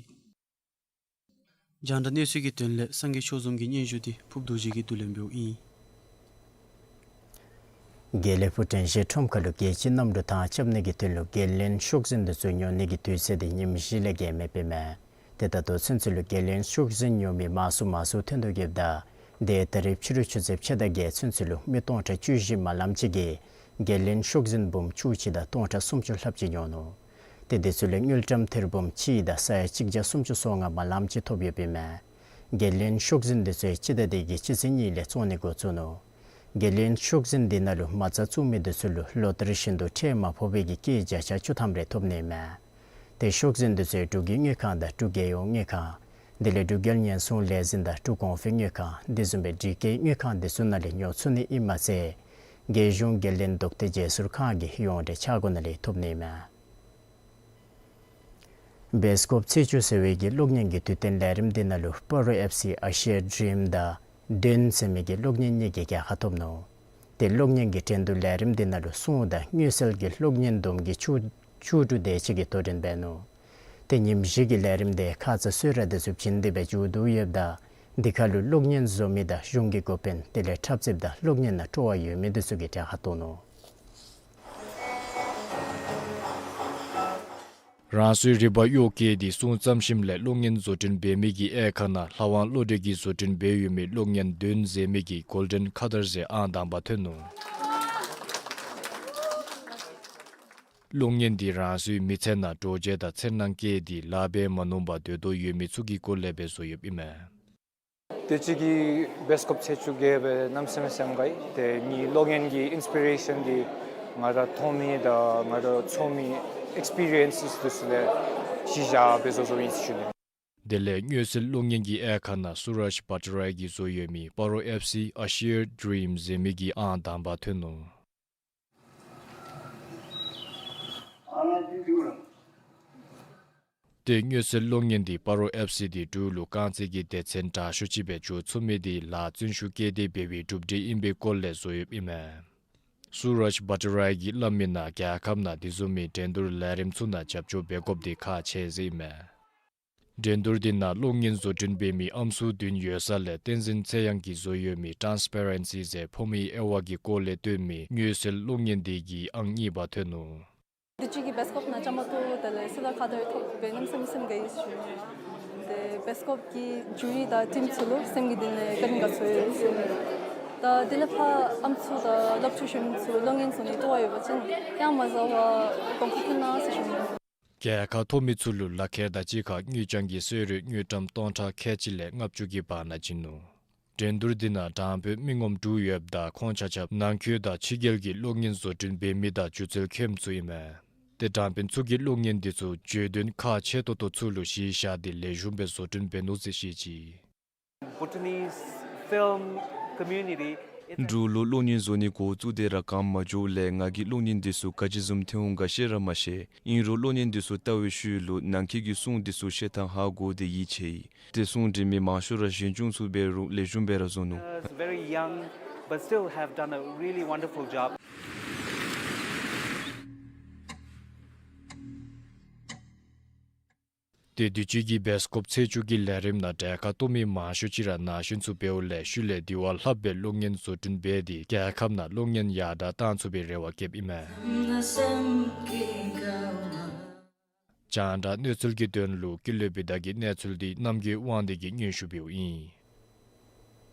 རྒྱང་བསྒྲགས་གནས་ཚུལ་གྱི་དོན་ལས་སངས་རྒྱས་ཆོས་འཛོམས་ཀྱི་སྙན་ཞུ་འདི་ཕུརབ་རྡོ་རྗེ་གིས་བསྡུ་ལེན་འབདཝ་ཨིན། དགེ་ལེགས་ཕུ་དྲན་ཤེས་ཁྲོམ་ཁ་ལུ་རྒྱལ་སྤྱིའི་གནམ་གྲུ་ཐང་རྐྱབ་ནི་གི་དོན་ལུ་རྒྱལ་གླིང་ཤོག་འཛིན་འདི་ཚུ་ཉོ་ནི་གི་དུས་ཚོད་འདི་ཉིནམ་བཞི་ལས་བརྒལ་མེད་པས་མས། ཏེ་ད་ལྟོ་ཚུན་ཚོད་ལུ་རྒྱལ་གླིང་ཤོག་འཛིན་ཉོ་མི་མང་སུ་མང་སུ་ཐོན་དོ་ཡོདཔ་ད། དེ་ད་རིས་ཕྱི་རུ་ཆུ་ཚོད་ཕྱེད་དང་བརྒྱད་ཚུན་ཚོད་ལུ་མི་སྟོང་ཕྲག་བཅུ་བཞི་མ་ལམ་ཅིག་གིས་རྒྱལ་གླིང་ཤོག་འཛིན་འབུམ་བཅུ་གཅིག་དང་སྟོང་ཕྲག་སུམ་ཅུ་ལྷགཔ་ཅིག་ཉོ་ནུག། ཏེ་དེ་ཚུ་ལས་དངུལ་ཀྲམ་ཐེར་འབུམ་གཅིག་དང་ས་ཡ་གཅིག་བརྒྱ་སུམ་ཅུ་སོ་ལྔ་མ་ལམ་ཅིག་ཐོབ་ཡོདཔ་ཨིན་མས། རྒྱལ་གླིང་ཤོག་འཛིན་འདི་ཚུ་སྤྱི་ཟླ་འདི་གི་སྤྱི་ཚེས་གཉིས་ལས་བཙོང་ནི་འགོ་བཙུགས་ནུག། རྒྱལ་གླིང་ཤོག་འཛིན་འདི་ནང་ལུ་མ་རྩ་བཙུགས་མི་འདི་ཚུ་ལུ་ལོ་ལྟར་བཞིན་དུ་ཁྲལ་མ་ཕོག་པའི་གི་སྐྱེད་བརྒྱ་ཆ་བཅུ་ཐམ་རེ་ཐོབ་ནི་ཨིན་མས། ཏེ་ཤོག་འཛིན་འདི་ཚུ་འབྲུག་གི་དངུལ་ཁང་དང་འབྲུག་རྒྱལ་ཡོངས་དངུལ་ཁང་དེ་ལས་འབྲུག་རྒྱལ་ཉེན་སྲུང་ལས་འཛིན་དང་འབྲུག་གོང་འཕེལ་དངུལ་ཁང་དེ་བཟུམ་སྦེ་འབྲི་སྐྱེལ་དངུལ་ཁང་འདི་ཚུ་ནང་ལས་ཉོ་ཚུགས་ནི་ཨིནམ་མ་ཚད་རྒྱལ་གཞུང་རྒྱལ་བློན་རྡོག་ཏེ་རྗེས་སོར་ཁང་གི་ཡོངས་འབྲེལ་ཆ་སྒོ་ནང་ལས་ཐོབ་ནི་ཨིན་མས། སྦེལ་ཀོབ་ཚེས་བཅུ་ཟེར་བའི་གི་གློག་བརྙན་གྱི་དུས་སྟོན་ལས་རིམ་འདི་ནང་ལུ་སྤ་རོ་ཨེཕ་སི་ཨེ་ཤི་ཡ་ཌི་རིམ་དང་ཌོན་ཟེར་མི་གི་གློག་བརྙན་གཉིས་ཀྱིས་རྒྱལ་ཁ་ཐོབ་ནུག། ཏེ་གློག་བརྙན་གྱི་འགྲན་བསྡུར་ལས་རིམ་འདི་ནང་ལུ་སྲུང་དང་མངོན་གསལ་གྱི་གློག་བརྙན་བརྡུང་གི་བཅུ་བཅུ་དྲུག་དེ་ཅིག་གིས་དོ་འགྲན་འབད་ནུག། ཏེ་ཉིནམ་བཞི་གི་ལས་རིམ་འདི་ཁ་ཙ་གསོལ་རས་འདི་ཚུ་བྱིན་ཏེ་སྦེ་མཇུག་བསྡུ་ཡོདཔ་ད་འདི་ཁར་ལུ་གློག་བརྙན་བཟོ་མི་དང་གཞུང་གི་འགོ་དཔོན་དེ་ལས་འཁྲབ་རྩེདཔ་དང་གློག་བརྙན་ནང་སྤྲོ་བ་ཡོད་མི་འདི་ཚུ་གིས་གྲལ་ཁར་གཏོགས་ནུག། རང་སོའི་རིག་པ་གཡོག་བཀོལ་ཏེ་སྲུང་བརྩམས་ཞིནམ་ལས་གློག་བརྙན་བཟོ་སྐྲུན་འབད་མི་གི་དབྱེ་ཁག་ནང་ལྷ་དབང་བློ་གྲོས་ཀྱིས་བཟོ་སྐྲུན་འབད་ཡོད་མི་གློག་བརྙན་ཌོན་ཟེར་མི་གི་གོལ་ཌེན་ཁ་ཊར་ཟེར་ཨང་དང་པ་ཐོན་ནུག། གློག་བརྙན་འདི་རང་སོའི་མི་ཚེ་ནང་འགྲོ་བྱེད་དང་འཚེར་སྣང་བསྐྱེད་དེ་ལཱ་འབད་མ་ནུམ་པར་སྡོད་དོ་ཡོད་མི་ཚུ་གི་སྐོར་ལས་སྦེ་བཟོ་ཡོདཔ་ཨིན་མས། དུས་ཅི་གི་སྦེལ་ཀོབ་ཚེས་བཅུ་བརྒྱད་སྦེ་གནམ་མེད་ས་མེད་སེམས་དགའ་ཡི། ཏེ་ངེའི་གློག་བརྙན་གྱི་ཨིནསི་པི་རེ་ཤཱན་འདི་ང་ར་མཐོང་མི་དང་ང་ར་ཚོར་མི་ཨེགསི་པི་རི་ཡེནསི་འདི་ཚུ་ལས་གཞི་བཞག་སྦེ་བཟོ་བཟོཝ་ཨིན་ཟེར་ཞུ་ནི། དེ་ལས་མངོན་གསལ་གློག་བརྙན་གྱི་དབྱེ་ཁག་ནང་སུ་རཱཇ་བྷཊ་རའི་གིས་བཟོ་ཡོད་མི་སྤ་རོ་ཨེཕ་སི་ཨེ་ཤི་ཡ་ཌི་རིམ་ཟེར་མི་གི་ཨང་དང་པ་ཐོན་ནུག། ཏེ་མངོན་གསལ་གློག་བརྙན་འདི་སྤ་རོ་ཨེཕ་སི་འདི་འབྲུག་ལུ་རྐང་རྩེད་ཀྱི་སྡེ་ཚན་དྲག་ཤོས་ཅིག་སྦེ་འགྱུར་ཚུགས་མི་འདི་ལཱ་བརྩོན་ཤུགས་བསྐྱེད་དེ་འབད་བའི་གྲུབ་འབྲས་ཨིན་པའི་སྐོར་ལས་བཟོ་ཡོདཔ་ཨིན་མས། སུ་རཱཇ་བྷཊ་རའི་གིས་སླབ་མིའི་ནང་རྒྱལ་ཁབ་ནང་དེ་བཟུམ་མའི་འགྲན་བསྡུར་ལས་རིམ་ཚུ་ནང་རྒྱབ་སྐྱོར་འབད་དགོཔ་འདི་ཁག་ཆེ་ཟེར་ཨིན་མས། འགྲན་བསྡུར་འདི་ནང་གློག་བརྙན་བཟོ་སྐྲུན་འབད་མི་ཨམ་སྲུ་བདུན་ཡོད་ས་ལས་བསྟན་འཛིན་ཚེ་དབྱངས་ཀྱིས་བཟོ་ཡོད་མི་ཊཱནསི་པེ་རེནསི་ཟེར་ཕོ་མོའི་དབྱེ་བ་གི་སྐོར་ལས་སྟོན་མི་མངོན་གསལ་གློག་བརྙན་འདི་གིས་ཨང་གཉིས་པ་ཐོན་ནུག། དུས་ཅི་གི་སྦེལ་ཀོབ་ནང་བཅའ་མར་གཏོགས་དེ་ལས་སིལ་བར་ཁ་ཊར་ཐོབ་སྦེ་གནམ་མེད་ས་མེད་སེམས་དགའ་ཡི་ཟེར་ཞུ་ནི། ཏེ་སྦེལ་ཀོབ་ཀྱི་ཇུ་རི་དང་ཊིམ་ཚུ་ལུ་སེམས་ཀྱི་གཏིང་ལས་བཀའ་དྲིན་དགའ་ཚོར་ཡོད་ཟེར་ཞུ་ནི། ད་དེ་ལས་ཕར་ཨམ་སྲུ་དང་སློབ་ཕྲུག་གཞོན་ནུ་ཚུ་གློག་བརྙན་བཟོ་ནི་སྤྲོ་བ་ཡོད་པ་ཅིན་ཡང་མ་བཟའ་བར་གོང་འཕེལ་གནང་ཟེར་ཞུ་ནི། རྒྱལ་ཁ་ཐོབ་མི་ཚུ་ལུ་ལག་ཁྱེར་དང་གཅིག་ཁར་དངུལ་རྐྱང་གི་གསོལ་རས་དངུལ་ཀྲམ་སྟོང་ཕྲག་ཁལ་གཅིག་ལས་ལྔ་བཅུ་གི་བར་ན་བྱིན་ནུག། འགྲན་བསྡུར་འདི་ནང་དྲང་དཔོན་མི་ངོམ་དྲུག་ཡོདཔ་ད་ཁོང་ཆ་ཁྱབ་ནང་འཁོད་དང་ཕྱི་རྒྱལ་གྱི་གློག་བརྙན་བཟོ་སྐྲུན་འབད་མི་དང་སྒྱུ་རྩལ་མཁནམ་ཚུ་ཨིན་མས། ཏེ་དྲང་དཔོན་ཚུ་གིས་གློག་བརྙན་འདི་ཚུ་བརྗོད་དོན་ཁག་ཆེ་ཏོག་ཏོ་ཚུ་ལུ་གཞི་བཞག་སྟེ་ལེགས་ཤོམ་སྦེ་བཟོ་སྐྲུན་འབད་ནུག་ཟེར་བཤད་ཅི། Bhutanese film community. འབྲུག་ལུ་གློག་བརྙན་བཟོ་ནི་འགོ་བཙུགས་ཏེ་ར་གནམ་མ་འགྱོཝ་ལས་ང་གིས་གློག་བརྙན་འདི་ཚུ་ག་ཅི་བཟུམ་ཐོན་འོང་ག་ཤེས་ར་མ་ཤེས། ཨིན་རུང་གློག་བརྙན་འདི་ཚུ་བལྟ་བའི་ཤུལ་ལུ་ནང་འཁོད་ཀྱི་སྲུང་འདི་ཚུ་བཤད་ཐངས་ཧ་གོ་སྟེ་ཡིད་ཆེས་ཡི། ཏེ་སྲུང་འབྲི་མི་མང་ཤོས་ར་གཞོན་ཆུང་ཚུ་འབད་རུང་ལེགས་ཤོམ་སྦེ་ར་བཟོ་ནུག། Very young, but still have done a really wonderful job. ཏེ་དུས་ཅི་གི་སྦེལ་ཀོབ་ཚེས་བཅུ་གི་ལས་རིམ་ནང་གྲལ་ཁར་གཏོགས་མི་མང་ཤོས་ཅིག་ར་ན་གཞོན་ཚུ་འབདཝ་ལས་ཤུལ་ལས་དེ་བ་ལྷགཔ་སྦེ་གློག་བརྙན་བཟོ་སྐྲུན་འབད་དེ་རྒྱལ་ཁབ་ནང་གློག་བརྙན་ཡར་དྲག་བཏང་ཚུགས་པའི་རེ་བ་བསྐྱེདཔ་ཨིན་མས། རྒྱང་བསྒྲགས་གནས་ཚུལ་གྱི་དོན་ལུ་ཀུན་ལེགས་བི་དྷ་གི་གནས་ཚུལ་འདི་རྣམ་རྒྱལ་དབང་འདུས་ཀྱིས་སྙན་ཞུ་འབདཝ་ཨིན།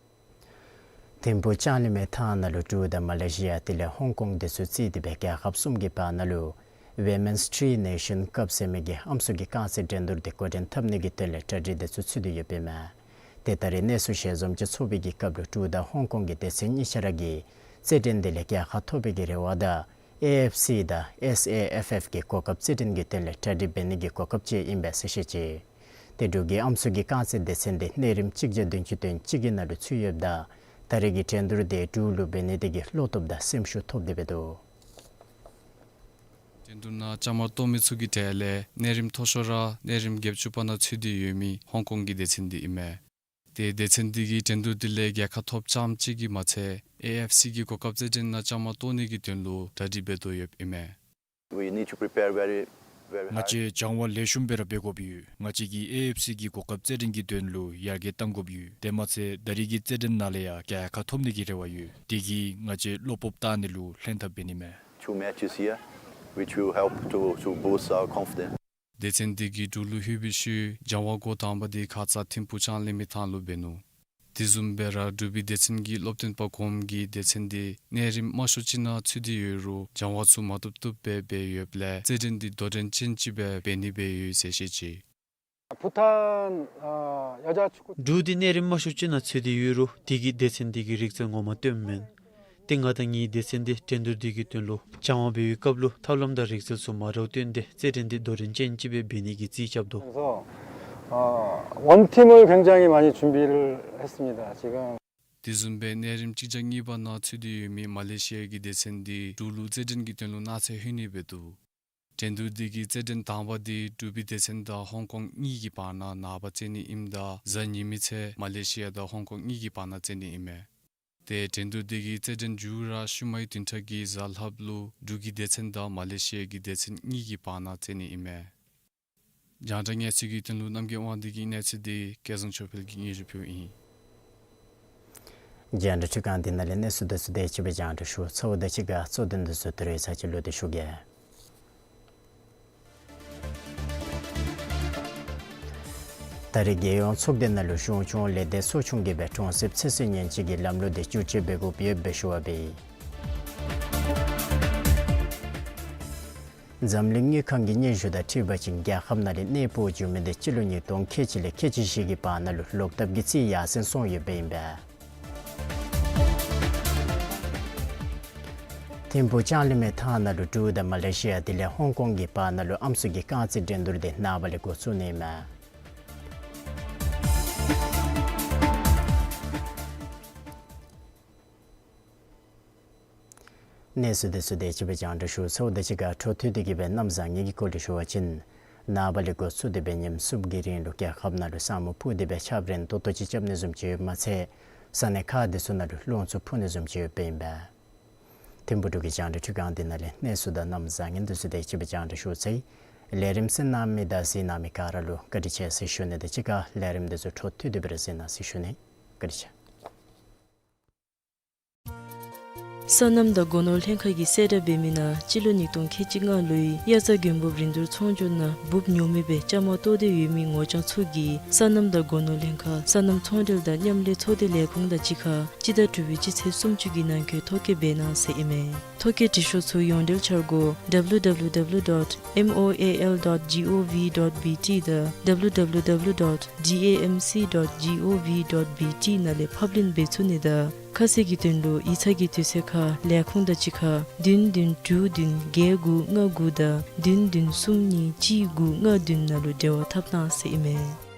ཐིམ་ཕུག་ལྕང་གླིང་མའི་ཐང་ནང་ལུ་འབྲུག་དང་མ་ལེ་ཤི་ཡ་དེ་ལས་ཧོང་ཀོང་འདི་ཚུ་རྩིས་ཏེ་སྦེ་རྒྱལ་ཁབ་གསུམ་གྱི་བར་ན་ལུ་Women's Tri Nation Cup ཟེར་མི་གི་ཨམ་སྲུ་གི་རྐང་རྩེད་འགྲན་བསྡུར་འདི་འགོ་འདྲེན་འཐབ་ནི་གི་དོན་ལས་གྲ་སྒྲིག་འདི་ཚུ་ཚུད་དེ་ཡོདཔ་ཨིན་མས། ཏེ་ད་རེས་གནས་ཚུལ་ཞལ་འཛོམས་ཅིག་ཚོགས་པའི་གི་སྐབས་ལུ་འབྲུག་དང་ཧོང་ཀོང་གི་སྡེ་ཚན་གཉིས་ཆ་ར་གིས་རྩེད་འགྲན་འདི་ལས་རྒྱལ་ཁ་ཐོབ་པའི་གི་རེ་བ་དང་ཨེ་ཨེཕ་སི་དང་ཨེསི་ཨེ་ཨེཕ་ཨེཕ་གི་གོ་སྐབས་རྩེད་འགྲན་གྱི་དོན་ལས་གྲ་སྒྲིག་འབད་ནི་གི་གོ་སྐབས་ཅིག་ཨིན་པས་ཟེར་བཤད་ཅི། ཏེ་འབྲུག་གི་ཨམ་སྲུ་གི་རྐང་རྩེད་སྡེ་ཚན་འདི་གནས་རིམ་གཅིག་བརྒྱ་བདུན་ཅུ་དོན་གཅིག་གི་ནང་ལུ་ཚུད་ཡོདཔ་ད་ད་རེས་ཀྱི་འགྲན་བསྡུར་འདི་འབྲུག་ལུ་འབད་ནི་དེ་གིས་བློ་སྟོབས་དང་སེམས་ཤུགས་ཐོབ་སྟེ་འབད་དོ། འགྲན་བསྡུར་ནང་བཅའ་མར་གཏོགས་མི་ཚུ་གི་གྲས་ལས་གནས་རིམ་མཐོ་ཤོས་ར་གནས་རིམ་བརྒྱད་ཅུ་པ་ནང་ཚུད་དེ་ཡོད་མི་ཧོང་ཀོང་གི་སྡེ་ཚན་འདི་ཨིན་མས། ཏེ་སྡེ་ཚན་འདི་གིས་འགྲན་བསྡུར་འདི་ལས་རྒྱལ་ཁ་ཐོབ་རྐྱངམ་ཅིག་གིས་མ་ཚད་ཨེ་ཨེཕ་སི་གི་གོ་སྐབས་རྩེད་འགྲན་ནང་བཅའ་མར་གཏོགས་ནི་གི་དོན་ལུ་གྲ་སྒྲིག་འབད་དོ་ཡོདཔ་ཨིན་མས། We need to prepare very, very hard. ང་བཅས་སྦྱང་བ་ལེགས་ཤོམ་སྦེ་ར་འབད་དགོཔ་ཡོད། ང་བཅས་ཀྱིས་ཨེ་ཨེཕ་སི་གི་གོ་སྐབས་རྩེད་འགྲན་གྱི་དོན་ལུ་ཡར་རྒྱས་གཏང་དགོཔ་ཡོད། དེ་མ་ཚད་ད་རེས་ཀྱི་རྩེད་འགྲན་ནང་ལས་ཡང་རྒྱལ་ཁ་ཐོབ་ནི་གི་རེ་བ་ཡོད། དེ་གིས་ང་བཅས་བློ་སྤོབས་བཏང་ནི་ལུ་ལྷན་ཐབས་འབད་ནི་མས། Two matches here, which will help to, to boost our confidence. སྡེ་ཚན་འདི་གིས་འབྲུག་ལུ་ལྷོད་པའི་ཤུལ་སྦྱང་བ་འགོ་དང་པ་འདི་ཁ་ཙ་ཐིམ་ཕུག་ལྕང་གླིང་མའི་ཐང་ལུ་འབད་ནུག། དེ་བཟུམ་སྦེ་ར་འབྲུག་པའི་སྡེ་ཚན་གྱི་སློབ་སྟོན་པ་གོངམ་གིས་སྡེ་ཚན་འདི་གནས་རིམ་དམའ་ཤོས་ཅིག་ནང་ཚུད་དེ་ཡོད་རུང་སྦྱང་བ་ཚུ་མ་བཏུབ་བཏུབ་སྦེ་འབད་ཡོདཔ་ལས་རྩེད་འགྲན་འདི་དོ་འགྲན་ཅན་ཅིག་སྦེ་འབད་ནི་སྦེ་ཡོད་ཟེར་བཤད་ཅི། 부탄 어, 여자 축구 འབྲུག་འདི་གནས་རིམ་དམའ་ཤོས་ཅིག་ནང་ཚུད་དེ་ཡོད་རུང་དེ་གིས་སྡེ་ཚན་འདི་གི་རིག་རྩལ་ངོ་མ་སྟོནམ་མེན། ཏེ་ང་དང་ངེའི་སྡེ་ཚན་འདི་འགྲན་བསྡུར་འདི་གི་དོན་ལུ་སྦྱང་བ་འབད་བའི་སྐབས་ལུ་ཐབས་ལམ་དང་རིག་རྩལ་ཚུ་མ་འདྲཝ་སྟོན་ཏེ་རྩེད་འགྲན་འདི་དོ་འགྲན་ཅན་ཅིག་སྦེ་འབད་ནི་གི་རྩིས་རྐྱབ་དོ། 그래서 어, 원팀을 굉장히 많이 준비를 했습니다. 지금 དེ་བཟུམ་སྦེ་གནས་རིམ་གཅིག་བརྒྱ་གཉིས་པ་ནང་ཚུད་དེ་ཡོད་མི་མ་ལེ་ཤི་ཡ་གི་སྡེ་ཚན་འདི་འབྲུག་ལུ་རྩེད་འགྲན་གྱི་དོན་ལུ་གནངས་ཚེ་ལྷོད་ནི་འབད་དོ། འགྲན་བསྡུར་འདི་གི་རྩེད་འགྲན་དང་པ་འདི་འབྲུག་པའི་སྡེ་ཚན་དང་ཧོང་ཀོང་གཉིས་ཀྱི་བར་ན་ནངས་པ་རྩེ་ནི་ཨིནམ་ད་གཟའ་ཉི་མའི་ཚེ་མ་ལེ་ཤི་ཡ་དང་ཧོང་ཀོང་གཉིས་ཀྱི་བར་ན་རྩེ་ནི་ཨིན་མས། ཏེ་འགྲན་བསྡུར་འདི་གི་རྩེད་འགྲན་མཇུག་ར་ཤུལ་མའི་བདུན་ཕྲག་གི་གཟའ་ལྷགཔ་ལུ་འབྲུག་གི་སྡེ་ཚན་དང་མ་ལེ་ཤི་ཡ་གི་སྡེ་ཚན་གཉིས་ཀྱི་བར་ན་རྩེ་ནི་ཨིན་མས། རྒྱང་བསྒྲགས་གནས་ཚུལ་གྱི་དོན་ལུ་རྣམ་རྒྱལ་དབང་འདུས་ཀྱི་གནས་ཚུལ་འདི་སྐལ་བཟང་ཆོས་འཕེལ་གྱིས་སྙན་ཞུ་ཕུལཝ་ཨིན། རྒྱང་བསྒྲགས་འཕྲུལ་ཁང་འདི་ནང་ལས་གནས་ཚུལ་འདི་ཚུ་དེ་ཅིག་སྦེ་རྒྱང་བསྒྲགས་ཞུ་ཚརཝ་ད་གཅིག་ཁར་གཙོ་དོན་འདི་ཚུ་ད་རིས་ཚར་གཅིག་ལོག་སྟེ་ཞུ་གེ། ད་རེས་རྒྱལ་ཡོངས་ཚོགས་སྡེ་ནང་ལུ་གཞུང་སྐྱོང་ལས་སྡེ་ཚོགས་ཆུང་གིས་སྦེ་གྲོང་གསེབ་ཚོད་བསྲེ་ཉེན་བཅོལ་གྱི་ལམ་ལུགས་འདི་བསྒྱུར་བཅོས་འབད་དགོཔ་ཡོདཔ་སྦེ་ཞུ་བ་འབད་ཡི། འཛམ་གླིང་དངུལ་ཁང་གི་སྙན་ཞུ་དང་འཁྲིལ་བ་ཅིན་རྒྱལ་ཁབ་ནང་ལས་གནས་སྤོ་འགྱོ་མི་འདི་སྤྱི་ལོ་ཉིས་སྟོང་ཁལ་གཅིག་ལས་ཁལ་གཅིག་བཞི་གི་བར་ན་ལུ་ལོག་ཐབས་ཀྱི་རྩིས་ཡར་སེང་སོང་ཡོདཔ་ཨིན་པས། ཐིམ་ཕུག་ལྕང་གླིང་མའི་ཐང་ནང་ལུ་འབྲུག་དང་མ་ལེ་ཤི་ཡ་དེ་ལས་ཧོང་ཀོང་གི་བར་ན་ལུ་ཨམ་སྲུ་གི་རྐང་རྩེད་འགྲན་བསྡུར་འདི་ནངས་པ་ལས་འགོ་བཙུགས་ནི་ཨིན་མས། གནས་ཚུལ་འདི་ཚུ་དེ་ཅིག་སྦེ་རྒྱང་བསྒྲགས་ཞུ་ཚརཝ་ད་གཅིག་ཁར་འཕྲོ་མཐུད་དེ་གི་སྦེ་གནམ་བཟང་ངན་གྱི་སྐོར་ལས་ཞུ་བ་ཅིན་ནངས་པ་ལས་འགོ་བཙུགས་ཏེ་སྦེ་ཉིནམ་གསུམ་གྱི་རིང་ལུ་རྒྱལ་ཁབ་ནང་ལུ་ས་སྨུག་ཕུབ་སྟེ་སྦེ་ཆརཔ་རན་ཏོག་ཏོ་ཅིག་རྐྱབ་ནི་བཟུམ་ཅིག་ཡོདཔ་མ་ཚད་ས་གནས་ཁག་འདི་ཚུ་ནང་ལུ་རླུང་འཚུབ་འཕུ་ནི་བཟུམ་ཅིག་ཡོདཔ་ཨིན་པས། ཐིམ་ཕུག་འབྲུག་གི་རྒྱང་བསྒྲགས་འཕྲུལ་ཁང་འདི་ནང་ལས་གནས་ཚུལ་དང་གནམ་བཟང་ངན་འདི་ཚུ་དེ་ཅིག་སྦེ་རྒྱང་བསྒྲགས་ཞུ་ཚར་ཡི། ལས་རིམ་གསན་གནང་མི་དང་གཟིགས་གནང་མི་ག་ར་ལུ་བཀའ་དྲིན་ཆེ་ཟེར་ཞུ་ནི་དང་གཅིག་ཁར་ལས་རིམ་འདི་ཚུ་འཕྲོ་མཐུད་དེ་སྦེ་ར་གཟིགས་གནང་ཟེར་ཞུ་ནི། བཀའ་དྲིན་ཆེ། སོ་ནམ་དང་སྒོ་ནོར་ལྷན་ཁག་གིས་གསལ་བསྒྲགས་འབད་མི་ནང་སྤྱི་ལོ་ཉིས་སྟོང་ཁལ་གཅིག་ལྔ་ལོའི་དབྱར་རྩྭ་དགུན་འབུབ་རིན་བསྡུར་ཚོང་བསྒྱུར་ནང་འབུབ་ཉོ་མི་སྦེ་བཅའ་མར་གཏོགས་ཏེ་ཡོད་མི་ངོ་རྐྱང་ཚུ་གིས་སོ་ནམ་དང་སྒོ་ནོར་ལྷན་ཁག་སོ་ནམ་ཚོང་འབྲེལ་དང་མཉམ་ལས་ཚོགས་སྡེ་ལས་ཁུངས་དང་གཅིག་ཁར་སྤྱི་ཟླ་དྲུག་པའི་སྤྱི་ཚེས་སུམ་ཅུ་གི་ནང་འཁོད་ཐོ་བཀོད་འབད་གནང་ཟེར་ཨིན་མས། ཐོ་བཀོད་འབྲི་ཤོག་ཚུ་ཡོངས་འབྲེལ་འཆར་སྒོ་W W W dot M O A L dot G O V dot B T དང་W W W dot D A M C dot G O V dot B T ནང་ལས་ཕབ་ལེན་འབད་ཚུགས་ནི་དང་ཁ་གསལ་གྱི་དོན་ལུ་ཡིག་ཚང་གི་དུས་ཚོད་ཁར་ལས་ཁུངས་དང་གཅིག་ཁར་བདུན་བདུན་དྲུག་བདུན་བརྒྱད་དགུ་ལྔ་དགུ་དང་བདུན་བདུན་གསུམ་གཉིས་གཅིག་དགུ་ལྔ་བདུན་ནང་ལུ་འབྲེལ་བ་འཐབ་གནང་ཟེར་ཨིན་མས།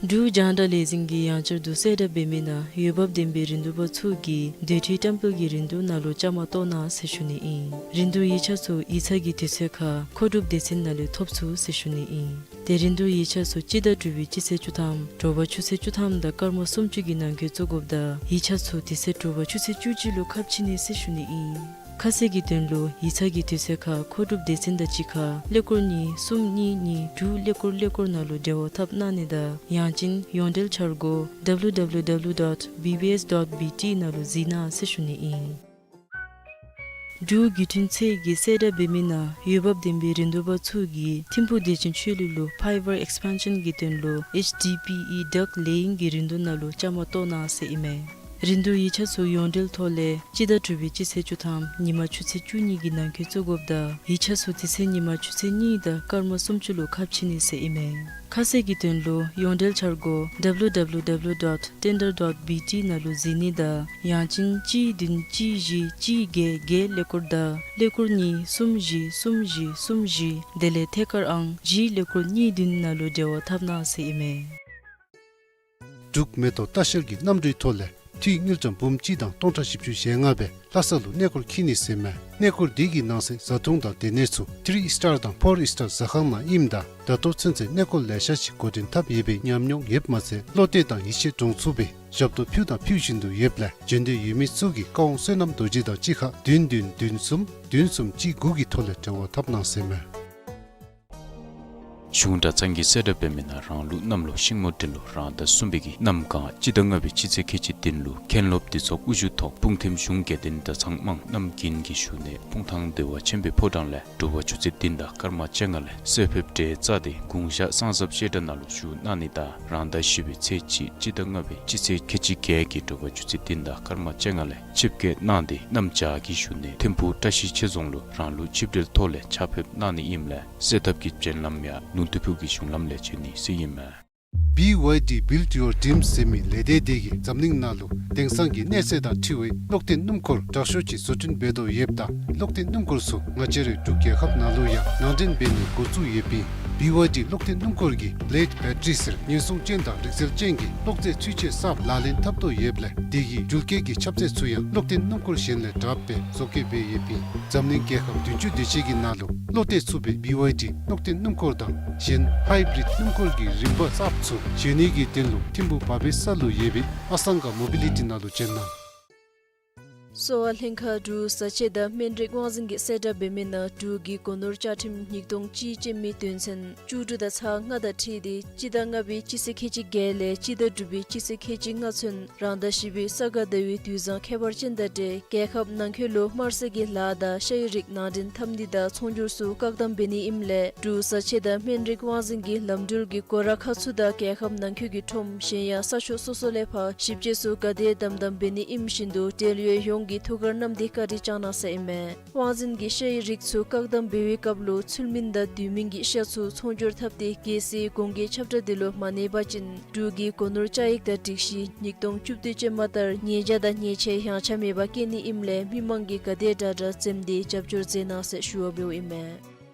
འབྲུག་རྒྱང་བསྒྲགས་ལས་འཛིན་གྱིས་ཡང་བསྐྱར་དུ་གསལ་བསྒྲགས་འབད་མི་ནང་འོས་འབབ་ལྡན་པའི་རིན་བསྡུར་པ་ཚུ་གིས་སྡོད་ཁྲི་བཀྲམ་སྤེལ་གྱི་རིན་བསྡུར་ནང་ལུ་བཅའ་མར་གཏོགས་གནང་ཟེར་ཞུ་ནི་ཨིན། རིན་བསྡུར་ཡིག་ཆ་ཚུ་ཡིག་ཚང་གི་དུས་ཚོད་ཁར་མཁོ་སྒྲུབ་སྡེ་ཚན་ནང་ལས་ཐོབ་ཚུགས་ཟེར་ཞུ་ནི་ཨིན། ཏེ་རིན་བསྡུར་ཡིག་ཆ་ཚུ་སྤྱི་ཟླ་དྲུག་པའི་སྤྱི་ཚེས་བཅུ་ཐམ་དྲོ་པ་ཆུ་ཚོད་བཅུ་ཐམ་དང་སྐར་མ་སུམ་ཅུ་གི་ནང་འཁོད་བཙུགས་དགོཔ་དང་ཡིག་ཆ་ཚུ་དེ་ཚེ་དྲོ་པ་ཆུ་ཚོད་བཅུ་གཅིག་ལུ་ཁ་ཕྱེ་ནི་ཟེར་ཞུ་ནི་ཨིན། ཁ་གསལ་གྱི་དོན་ལུ་ཡིག་ཚང་གི་དུས་ཚོད་ཁར་མཁོ་སྒྲུབ་སྡེ་ཚན་དང་གཅིག་ཁར་ཀླད་ཀོར་གཉིས་གསུམ་གཉིས་གཉིས་དྲུག་ཀླད་ཀོར་ཀླད་ཀོར་ནང་ལུ་འབྲེལ་བ་འཐབ་གནང་ནི་དང་ཡང་ཅིན་ཡོངས་འབྲེལ་འཆར་སྒོ་W W W dot B B S dot B T ནང་ལུ་གཟིགས་གནང་ཟེར་ཞུ་ནི་ཨིན། འབྲུག་བརྒྱུད་འཕྲིན་ཚད་ཀྱིས་གསལ་བསྒྲགས་འབད་མི་ནང་འོས་འབབ་ལྡན་པའི་རིན་བསྡུར་པ་ཚུ་གིས་ཐིམ་ཕུག་བདེ་ཆེན་ཆོས་གླིང་ལུ་ཕའི་བར་ཨེགསི་པེན་ཤཱན་གྱི་དོན་ལུ་ཨེཆ་ཌི་པི་ཨི་ཌག་ལེ་ཡིང་གི་རིན་བསྡུར་ནང་ལུ་བཅའ་མར་གཏོགས་གནང་ཟེར་ཨིན་མས། རིན་བསྡུར་ཡིག་ཆ་ཚུ་ཡོངས་འབྲེལ་ཐོག་ལས་སྤྱི་ཟླ་དྲུག་པའི་སྤྱི་ཚེས་བཅུ་ཐམ་ཉིན་མ་ཆུ་ཚོད་བཅུ་གཉིས་ཀྱི་ནང་འཁོད་བཙུགས་དགོཔ་དང་ཡིག་ཆ་ཚུ་དེ་ཚེ་ཉིན་མ་ཆུ་ཚོད་གཉིས་དང་སྐར་མ་སུམ་ཅུ་ལུ་ཁ་ཕྱེ་ནི་ཟེར་ཨིན་མས། ཁ་གསལ་གྱི་དོན་ལུ་ཡོངས་འབྲེལ་འཆར་སྒོ་W W W dot tender dot B T ནང་ལུ་གཟིགས་ནི་དང་ཡང་ཅིན་གཅིག་བདུན་གཅིག་བཞི་གཅིག་བརྒྱད་བརྒྱད་ཀླད་ཀོར་དང་ཀླད་ཀོར་གཉིས་གསུམ་བཞི་གསུམ་བཞི་གསུམ་བཞི་དེ་ལས་ཐད་ཀར་ཨང་བཞི་ཀླད་ཀོར་གཉིས་བདུན་ནང་ལུ་འབྲེལ་བ་འཐབ་གནང་ཟེར་ཨིན་མས། འབྲུག་མེ་ཏོག་ལྟ་བཤལ་གྱི་གནམ་གྲུའི་ཐོག་ལས་འཐུས་དངུལ་ཀྲམ་འབུམ་གཅིག་དང་སྟོང་ཕྲག་བཞི་བཅུ་ཞེ་ལྔ་སྦེ་ལྷ་ས་ལུ་གནས་སྐོར་འཁྱིད་ནི་ཟེར་མས། གནས་སྐོར་འདི་གི་ནང་གསེས་བཟའ་འཐུང་དང་སྡོད་གནས་ཚུ་ཐི་རི་ཨིས་ཊར་དང་ཕོར་ཨིས་ཊར་ཟ་ཁང་ནང་ཨིནམ་ད་ད་ལྟོ་ཚུན་ཚོད་གནས་སྐོར་ལེ་ཤ་ཅིག་འགོ་འདྲེན་འཐབ་ཡོད་པའི་ཉམས་མྱོང་ཡོདཔ་མ་ཚད་བློ་གཏད་དང་ཡིད་ཆེས་འདྲོངས་ཚུགས་པའི་ཞབས་ཏོག་ཕུལ་དང་ཕུལ་བཞིན་དུ་ཡོདཔ་ལས་འབྱོན་འདོད་ཡོད་མི་ཚུ་གིས་བཀའ་དབང་བསོད་ནམས་རྡོ་རྗེ་དང་གཅིག་ཁར་བདུན་བདུན་བདུན་གསུམ་བདུན་གསུམ་གཅིག་དགུ་གི་ཐོག་ལས་འབྲེལ་བ་འཐབ་གནང་ཟེར་མས། གཞུང་གྲྭ་ཚང་གིས་གསལ་བསྒྲགས་འབད་མི་ནང་རང་ལུགས་གནམ་ལོ་ཤིང་མོ་འབྲི་ལོ་རང་ཟླ་གསུམ་པའི་གི་གནམ་གང་སྤྱི་ཟླ་ལྔ་པའི་སྤྱི་ཚེས་ཁལ་གཅིག་བདུན་ལུ་མཁན་སློབ་སྡེ་ཚོགས་དབུ་བཞུགས་ཐོག་སྤུངས་ཐིམ་གཞུང་དགེ་ལྡན་གྲྭ་ཚང་དམངས་རྣམས་ཀྱིས་གཞུག་ནས་སྤུངས་ཐང་བདེ་བ་ཆེན་པོའི་ཕོ་བྲང་ལས་དྲོ་པ་ཆུ་ཚོད་བདུན་དང་སྐར་མ་བཅོ་ལྔ་ལས་གསོལ་ཕེབས་གྲལ་བཅག་སྟེ་དགུང་ཞག་གསང་གསུམ་བཤད་གྲྭ་ནང་ལུ་བཞུགས་གནང་ནི་དང་རང་ཟླ་བཞི་པའི་ཚེས་གཅིག་སྤྱི་ཟླ་ལྔ་པའི་སྤྱི་ཚེས་ཁལ་གཅིག་བརྒྱད་ཀྱི་དྲོ་པ་ཆུ་ཚོད་བདུན་དང་སྐར་མ་བཅོ་ལྔ་ལས་ཆིབས་བསྐྱོད་གནང་སྟེ་གནམ་བྱཱར་གྱི་གཞུག་ནས་ཐིམ་ཕུག་བཀྲ་ཤིས་ཆོས་རྫོང་ལུ་རང་ལུགས་ཆིབས་གྲལ་ཐོག་ལས་ཕྱག་ཕེབས་གནང་ནི་ཨིནམ་ལས་གསོལ་ཐབ་ཀྱི་སྤྱན་ལམ་ཡང་ལུང་སྟོད་ཕུག་གི་གཞུང་ལམ་ལས་འབྱོན་ནི་ཟེར་ཨིན་མས། B Y D Build Your Dreams ཟེར་མི་ལས་སྡེ་དེ་གིས་འཛམ་གླིང་ནང་ལུ་དེང་སང་གི་གནས་ཚད་དང་འཁྲིལ་བའི་གློག་ལྡན་སྣུམ་འཁོར་དྲག་ཤོས་ཅིག་བཟོ་སྐྲུན་འབད་དོ་ཡོདཔ་ད་གློག་ལྡན་སྣུམ་འཁོར་ཚུ་ང་བཅས་རའི་འབྲུག་རྒྱལ་ཁབ་ནང་ལུ་ཡང་ནང་འདྲེན་འབད་ནི་འགོ་བཙུགས་ཡོདཔ་ཨིན། B Y D གློག་ལྡན་སྣུམ་འཁོར་གྱི་Blade Battery ཟེར་ཉེན་སྲུང་ཅན་དང་རིག་རྩལ་ཅན་གྱི་གློག་རྫས་ཚུན་ཆད་གསརཔ་ལག་ལེན་འཐབ་དོ་ཡོདཔ་ལས་དེ་གི་འགྲུལ་སྐྱེལ་གྱི་ཁྱབ་ཚད་ཚུ་ཡང་གློག་ལྡན་སྣུམ་འཁོར་གཞན་ལས་དྲགཔ་སྦེ་བཟོ་བཀོད་འབད་ཡོདཔ་ཨིན། འཛམ་གླིང་རྒྱལ་ཁབ་བདུན་ཅུ་དེ་ཅིག་གི་ནང་ལུ་བློ་གཏད་ཚུགས་པའི་B Y D གློག་ལྡན་སྣུམ་འཁོར་དང་གཞན་Hybrid སྣུམ་འཁོར་གྱི་རིམ་པ་གསརཔ་ཚུ་བཞེངས་ནི་གི་དོན་ལུ་ཐིམ་ཕུག་བ་བེ་ས་ལུ་ཡོད་པའི་ཨ་སང་ག་Mobility ནང་ལུ་བྱོན་གནང་། གསོ་བ་ལྷན་ཁག་འབྲུག་བཟའ་ཆས་དང་སྨན་རིགས་དབང་འཛིན་གྱིས་གསལ་བསྒྲགས་འབད་མི་ནང་འབྲུག་གི་སྒོ་ནོར་བཅའ་ཁྲིམས་ཉིས་སྟོང་གཅིག་ཅན་མའི་དོན་ཚན་བཅུ་དྲུག་དང་ཚག་ལྔ་དང་འཁྲིལ་ཏེ་སྤྱི་ཟླ་ལྔ་པའི་སྤྱི་ཚེས་ཁལ་གཅིག་བརྒྱད་ལས་སྤྱི་ཟླ་དྲུག་པའི་སྤྱི་ཚེས་ཁལ་གཅིག་ལྔ་ཚུན་རང་ཟླ་བཞི་པའི་ས་ག་ཟླ་བའི་དུས་བཟང་ཁྱད་པར་ཅན་དང་འབྲེལ་རྒྱལ་ཁབ་ནང་འཁོད་ལུ་དམར་ཟས་ཀྱི་ལཱ་དང་ཤ་ཡི་རིགས་ནང་འདྲེན་འཐབ་ནི་དང་ཚོང་སྒྱུར་ཚུ་བཀག་དམ་འབད་ནི་ཨིནམ་ལས་འབྲུག་བཟའ་ཆས་དང་སྨན་རིགས་དབང་འཛིན་གྱི་ལམ་འགྲུལ་གྱི་སྒོ་ར་ཁག་ཚུ་དང་རྒྱལ་ཁབ་ནང་འཁོད་ཀྱི་ཁྲོམ་གཞན་ཡང་ས་ཕྱོགས་སོ་སོ་ལས་ཕར་ཞིབ་དཔྱད་ཚུ་ག་དེ་དམ་དམ་འབད་ནི་ཨིནམ་བཞིན་དུ་འབྲེལ་ཡོད་ཡོངས་ཀྱིས་ཐུགས་ཁར་བསྣམས་ཏེ་བཀའ་དྲིན་བསྐྱང་གནང་ཟེར་ཨིན་མས། དབང་འཛིན་གྱིས་ཤ་ཡི་རིགས་ཚུ་བཀག་དམ་འབད་བའི་སྐབས་ལུ་ཚུལ་མིན་དང་དུས་མིན་གྱི་ཤ་ཚུ་ཚོང་སྒྱུར་འཐབ་སྟེ་གལ་སྲིད་གོང་གི་ཁྱབ་བསྒྲགས་འདི་ལུ་མ་གནས་པ་ཅིན་འབྲུག་གི་སྒོ་ནོར་བཅའ་ཡིག་དང་སྒྲིག་གཞི་ཉིས་སྟོང་བཅུ་བདུན་ཅན་མ་ལྟར་ཉེས་བྱ་དང་ཉེས་ཆད་ཡངས་ཆག་མེད་པར་བཀལ་ནི་ཨིནམ་ལས་མི་མང་གིས་ག་དེ་དྲག་དྲག་འཛེམ་སྟེ་རྒྱབ་སྐྱོར་མཛད་གནང་ཟེར་ཞུ་བ་འབདཝ་ཨིན་མས།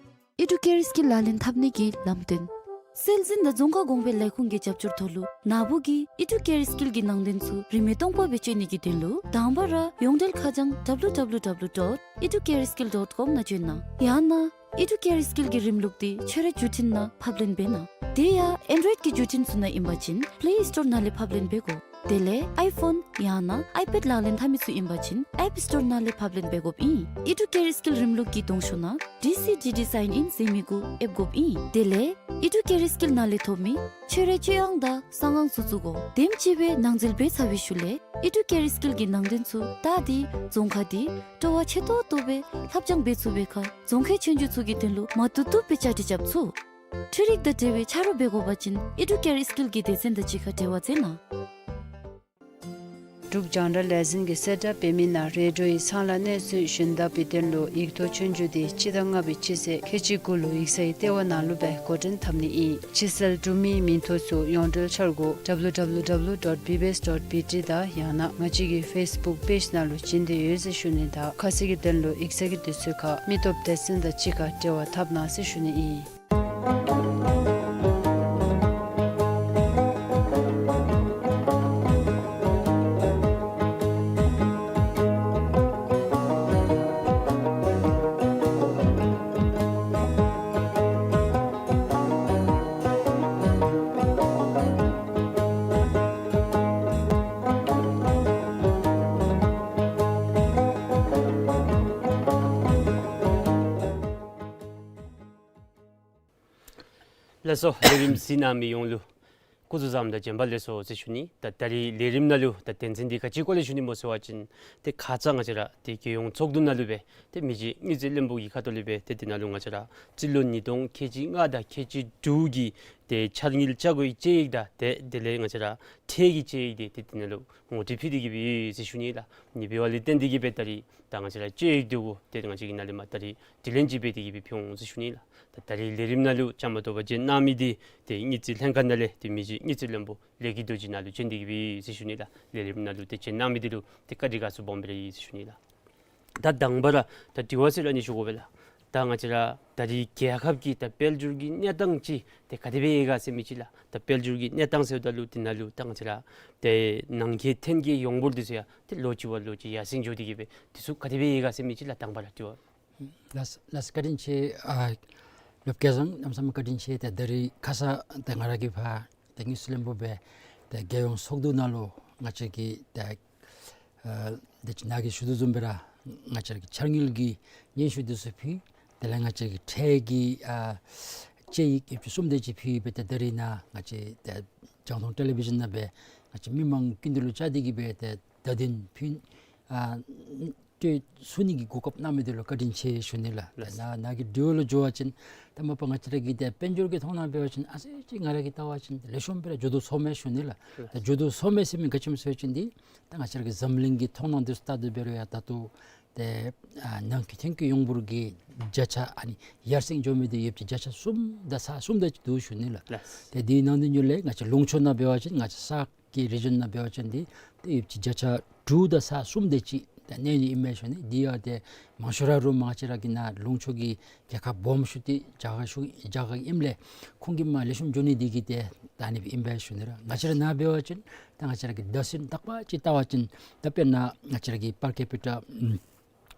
ཨི་ཌུ་ཀེར་སྐིལ་ལག་ལེན་འཐབ་ནི་གི་ལམ་སྟོན། སྲོལ་འཛིན་དང་རྫོང་ཁ་གོང་འཕེལ་ལས་ཁུངས་ཀྱི་རྒྱབ་སྐྱོར་ཐོག་ལུ་ནཱ་བུ་གིས་ཨི་ཌུ་ཀེར་སྐིལ་གྱི་ནང་དོན་ཚུ་རིན་མེད་སྟོང་པ་སྦེ་སྤྱོད་ནི་གི་དོན་ལུ་དང་པ་ར་ཡོངས་འབྲེལ་ཁ་བྱང་W W W dot educareskill dot com ནང་བྱོན་གནང་། ཡང་ན་ཨི་ཌུ་ཀེར་སྐིལ་གྱི་རིམ་ལུགས་འདི་ཁྱོད་རའི་བརྒྱུད་འཕྲིན་ནང་ཕབ་ལེན་འབད་གནང་། དེ་ཡང་ཨེན་ཌོའིཌ་ཀྱི་བརྒྱུད་འཕྲིན་ཚུ་ནང་ཨིན་པ་ཅིན་པླེ་སི་ཊོར་ནང་ལས་ཕབ་ལེན་འབད་དགོ། དེ་ལས་ཨའི་ཕོན་ཡང་ན་ཨའི་པེཌ་ལག་ལེན་འཐབ་མི་ཚུ་ཨིན་པ་ཅིན་ཨེཔ་སི་ཊོར་ནང་ལས་ཕབ་ལེན་འབད་དགོཔ་ཨིན། ཨི་ཌུ་ཀེར་སྐིལ་རིམ་ལུགས་ཀྱི་གདོང་ཤོག་ནང་ཌི་སི་ཌི་ཌི་སའིན་ཨིན་ཟེར་མི་གུ་ཨེབ་དགོཔ་ཨིན། དེ་ལས་ཨི་ཌུ་ཀེར་སྐིལ་ནང་ལས་ཐོབ་མི་ཁྱོད་རའི་སྤྱོད་དབང་དང་གསང་ཁང་ཚུ་བཙུགས་དགོ། དེམ་ཅིག་སྦེ་ནང་འཛུལ་འབད་ཚར་བའི་ཤུལ་ལས་ཨི་ཌུ་ཀེར་སྐིལ་གྱི་ནང་དོན་ཚུ་ད་འདི་རྫོང་ཁ་འདི་སྤྲོ་བ་ཆེ་ཏོག་ཏོ་སྦེ་ལྷབ་སྦྱང་འབད་ཚུགས་པའི་ཁར་རྫོང་ཁའི་ཆོས་རྒྱུགས་ཚུ་གི་དོན་ལུ་མ་བཏུབ་བཏུབ་སྦེ་བཅའ་སྒྲིག་རྐྱབ་ཚུགས། འཕྲུལ་རིག་དང་འབྲེལ་བའི་ཆ་རོགས་འབད་དགོ་པ་ཅིན་ཨི་ཌུ་ཀེར་སྐིལ་གྱི་སྡེ་ཚན་དང་གཅིག་ཁར་འབྲེལ་བ་མཛད་གནང་། འབྲུག་རྒྱང་བསྒྲགས་ལས་འཛིན་གྱིས་གསལ་བསྒྲགས་འབད་མི་ནང་རེ་ཌིའོ་ཡི་ཚང་ལ་གནས་ཚུལ་ཞུན་དག་པའི་དོན་ལུ་ཡིག་ཐོག་ཆོས་རྒྱུགས་འདི་སྤྱི་ཟླ་ལྔ་པའི་སྤྱི་ཚེས་ཁལ་གཅིག་དགུ་ལུ་ཡིག་ཚང་གི་ལྟེ་བ་ནང་ལུ་སྦེ་འགོ་འདྲེན་འཐབ་ནི་ཨིན། ཕྱི་སེལ་གྲུབ་མིའི་མིང་ཐོ་ཚུ་ཡོངས་འབྲེལ་འཆར་སྒོ་W W W dot B B S dot B T དང་ཡང་ན་ང་བཅས་ཀྱི་ཕེསི་བུཀ་པེཇ་ནང་ལུ་བྱིན་ཏེ་ཡོད་ཟེར་ཞུ་ནི་དང་ཁ་གསལ་གྱི་དོན་ལུ་ཡིག་ཚང་གི་དུས་ཚོད་ཁར་མི་སྟོབས་སྡེ་ཚན་དང་གཅིག་ཁར་འབྲེལ་བ་འཐབ་གནང་ཟེར་ཞུ་ནི་ཨིན། ལགས་སོ། ལས་རིམ་གཟིགས་གནང་མི་ཡོངས་ལུ་སྐུ་གཟུགས་བཟང་དང་བྱོན་པ་ལེགས་སོ་ཟེར་ཞུ་ནི། ད་ད་རིས་ལས་རིམ་ནང་ལུ་ད་དོན་ཚན་འདི་ག་ཅིའི་སྐོར་ལས་ཞུ་ནི་སྨོ་ཟེར་བ་ཅིན་ཏེ་ཁ་ཙ་ང་བཅས་ར་ཏེ་རྒྱལ་ཡོངས་ཚོགས་འདུ་ནང་ལུ་སྦེ་ཏེ་མི་རྗེ་དངུལ་རྩིས་བློན་པོ་གི་ཁ་ཐུག་ལས་སྦེ་ཏེ་དེ་ནང་ལུ་ང་བཅས་ར་རྩིས་ལོ་ཉིས་སྟོང་ཁལ་གཅིག་ལྔ་དང་ཁལ་གཅིག་དྲུག་གི་ ཏེ་འཆར་དངུལ་བཅའ་སྒོའི་དཔྱད་ཡིག་དང་ཏེ་དེ་ལས་ང་བཅས་ར་ཁྲལ་གྱི་དཔྱད་ཡིག་འདི་ཏེ་དེ་ནང་ལུ་ངོ་སྤྲོད་ཕུལ་ཏེ་གི་སྦེ་ཡོད་ཟེར་ཞུ་ནི་ལགས། ཨ་ནི་འབདཝ་ལས་བརྟེན་ཏེ་གི་སྦེ་ད་རིས་ད་ང་བཅས་ར་དཔྱད་ཡིག་འདི་གུ་ཏེ་ང་བཅས་ཀྱིས་ནཱ་ལས་མར་ད་རིས་དྲི་ལན་ཅིག་འབད་དེ་གི་སྦེ་ཕུལ་འོང་ཟེར་ཞུ་ནི་ལགས། ད་ད་རིས་ལས་རིམ་ནང་ལུ་བཅའ་མར་གཏོགས་པར་བྱོན་གནང་མི་འདི་ཏེ་དངུལ་རྩིས་ལྷན་ཁག་ནང་ལས་ཏེ་མི་རྗེ་དངུལ་རྩིས་བློན་པོ་ལས་ཀྱི་རྡོ་རྗེ་ནཱ་ལུ་བྱོན་ཏེ་གི་སྦེ་ཡོད་ཟེར་ཞུ་ནི་ལགས། ལས་རིམ་ནང་ལུ་ཏེ་བྱོན་གནང་མི་འདི་ལུ་ཏེ་བཀའ་དྲིན་དགའ་ཚོར་སྦོམ་སྦེ་ར་ཡོད་ཟེར་ཞུ་ནི་ལགས། ད་དང་པ་ར་ད་དྲི་བ་ཟེར་ར་ཨ་ནི་ཞུ་དགོ་པས་ལགས། ད་ང་བཅས་ར་ད་རིས་རྒྱལ་ཁབ་ཀྱི་ད་དཔལ་འབྱོར་གྱི་གནས་སྟངས་ཅིག་ཏེ་ག་དེ་སྦེ་ཡོད་ག་ཟེར་མི་ཅིག་ལགས། ད་དཔལ་འབྱོར་གྱི་གནས་སྟངས་ཟེརཝ་ད་ལུ་དེ་ནང་ལུ་ད་ང་བཅས་ར་ཏེ་ནང་འཁོད་ཐོན་སྐྱེད་ཡོངས་འབོར་འདི་ཚུ་ཡང་ཏེ་ལོ་གཅིག་བ་ལོ་གཅིག་ཡར་སེང་འགྱོ་སྟེ་གི་སྦེ་འདི་ཚུ་ག་དེ་སྦེ་ཡོད་ག་ཟེར་མི་ཅིག་ལགས། དང་པ་ར་དྲི་བ། ལགས་ལགས་བཀའ་དྲིན་ཆེ། ཨ་སློབ་དགེ་བཟང་གནམ་མེད་ས་མེད་བཀའ་དྲིན་ཆེ། ཏེ་ད་རིས་ཁ་ཙ་ཏེ་ང་ར་གིས་ཕར་ཏེ་དངུལ་རྩིས་བློན་པོ་སྦེ་ཏེ་རྒྱལ་ཡོངས་ཚོགས་འདུ་ནང་ལུ་ང་བཅས་ཀྱིས་ཏེ་ཨ་དེ་ཅིག་ནཱ་གིས་ཞུ་དོ་བཟུམ་སྦེ་ར་ང་བཅས་ཀྱིས་འཆར་དངུལ་གྱི་སྙན་ཞུ་འདི་ཚུ་ཕུལ། དེ་ལས་ང་བཅས་ཀྱིས་ཁྲལ་གྱི་ཨ་དཔྱད་ཡིག་ཡོདཔ་ཅིག་གསུམ་དེ་ཅིག་ཕུལ་སྦེ་ཏེ་ད་རིས་ནཱ་ང་བཅས་ཏེ་རྒྱང་མཐོང་ཊེ་ལི་བི་ཞཱན་ནང་སྦེ་ང་བཅས་མི་མང་ཀུན་ཏུ་ལུ་བཅར་ཏེ་གི་སྦེ་ཏེ་བརྡ་དོན་ཕུལ་ཨ་སྤྲོད་ཚུགས་ནི་གི་གོ་སྐབས་གནང་མི་འདི་ལུ་བཀའ་དྲིན་ཆེ་ཞུ་ནི་ལགས། ལགས། ནཱ་ནཱ་གི་དྲི་བ་ལུ་འགྱོ་བ་ཅིན་ད་མ་པ་ང་བཅས་ར་གི་ཏེ་དཔལ་འབྱོར་གྱི་མཐོང་སྣང་འབད་བ་ཅིན་ཨ་ཙི་ཅིག་ང་ར་གིས་བལྟ་བ་ཅིན་ལེགས་ཤོམ་སྦེ་ར་འགྱོ་དོ་ཚོར་མས་ཞུ་ནི་ལགས། ལགས། ད་འགྱོ་དོ་ཚོར་མས་ཟེར་མི་ག་ཅི་སྨོ་ཟེར་བ་ཅིན་འདི་ད་ང་བཅས་ར་གི་འཛམ་གླིང་གི་མཐོང་སྣང་འདི་ཚུ་བལྟ་དོ་འབད་རུང་ཡང་ད་ལྟོ་ཏེ་ཨ་ནང་འཁོད་ཐོན་སྐྱེད་ཡོངས་འབོར་གྱི་བརྒྱ་ཆ་ཨ་ནི་ཡར་སེང་འགྱོ་མི་འདི་ཡོདཔ་ཅིག་བརྒྱ་ཆ་གསུམ་དང་ཚག་གསུམ་དེ་ཅིག་འདུག་ཞུ་ནི་ལགས། ལགས། ཏེ་དེའི་ནང་དོན་ལས་ང་བཅས་ལུང་ཕྱོགས་ནང་འབད་བ་ཅིན་ང་བཅས་ས་གི་རི་ཇཱན་ནང་འབད་བ་ཅིན་འདི་ཏེ་ཡོདཔ་ཅིག་བརྒྱ་ཆ་དྲུག་དང་ཚག་གསུམ་དེ་ཅིག་ཏེ་གནས་ནི་ཨིན་མས་ཞུ་ནི། འདི་ཡང་ཏེ་མང་ཤོས་ར་རུང་ང་བཅས་ར་གི་ནཱ་ལུང་ཕྱོགས་ཀྱི་རྒྱལ་ཁབ་སྦོམ་ཤོས་འདི་རྒྱ་གར་ཤོས་རྒྱ་གར་ཨིནམ་ལས་ཁོང་གིས་མར་ལེགས་ཤོམ་འགྱོ་ནི་འདི་གིས་ཏེ་ད་ཨ་ནི་སྦེ་ཨིན་པས་ཞུ་ནི་ལགས། ང་བཅས་ར་ནཱ་འབད་བ་ཅིན་ད་ང་བཅས་ར་གི་བརྡ་སེམས་དག་པ་ཅིག་བལྟ་བ་ཅིན་ད་དཔེར་ན་ང་བཅས་ར་གི་པར་ཀེ་པི་ཊ་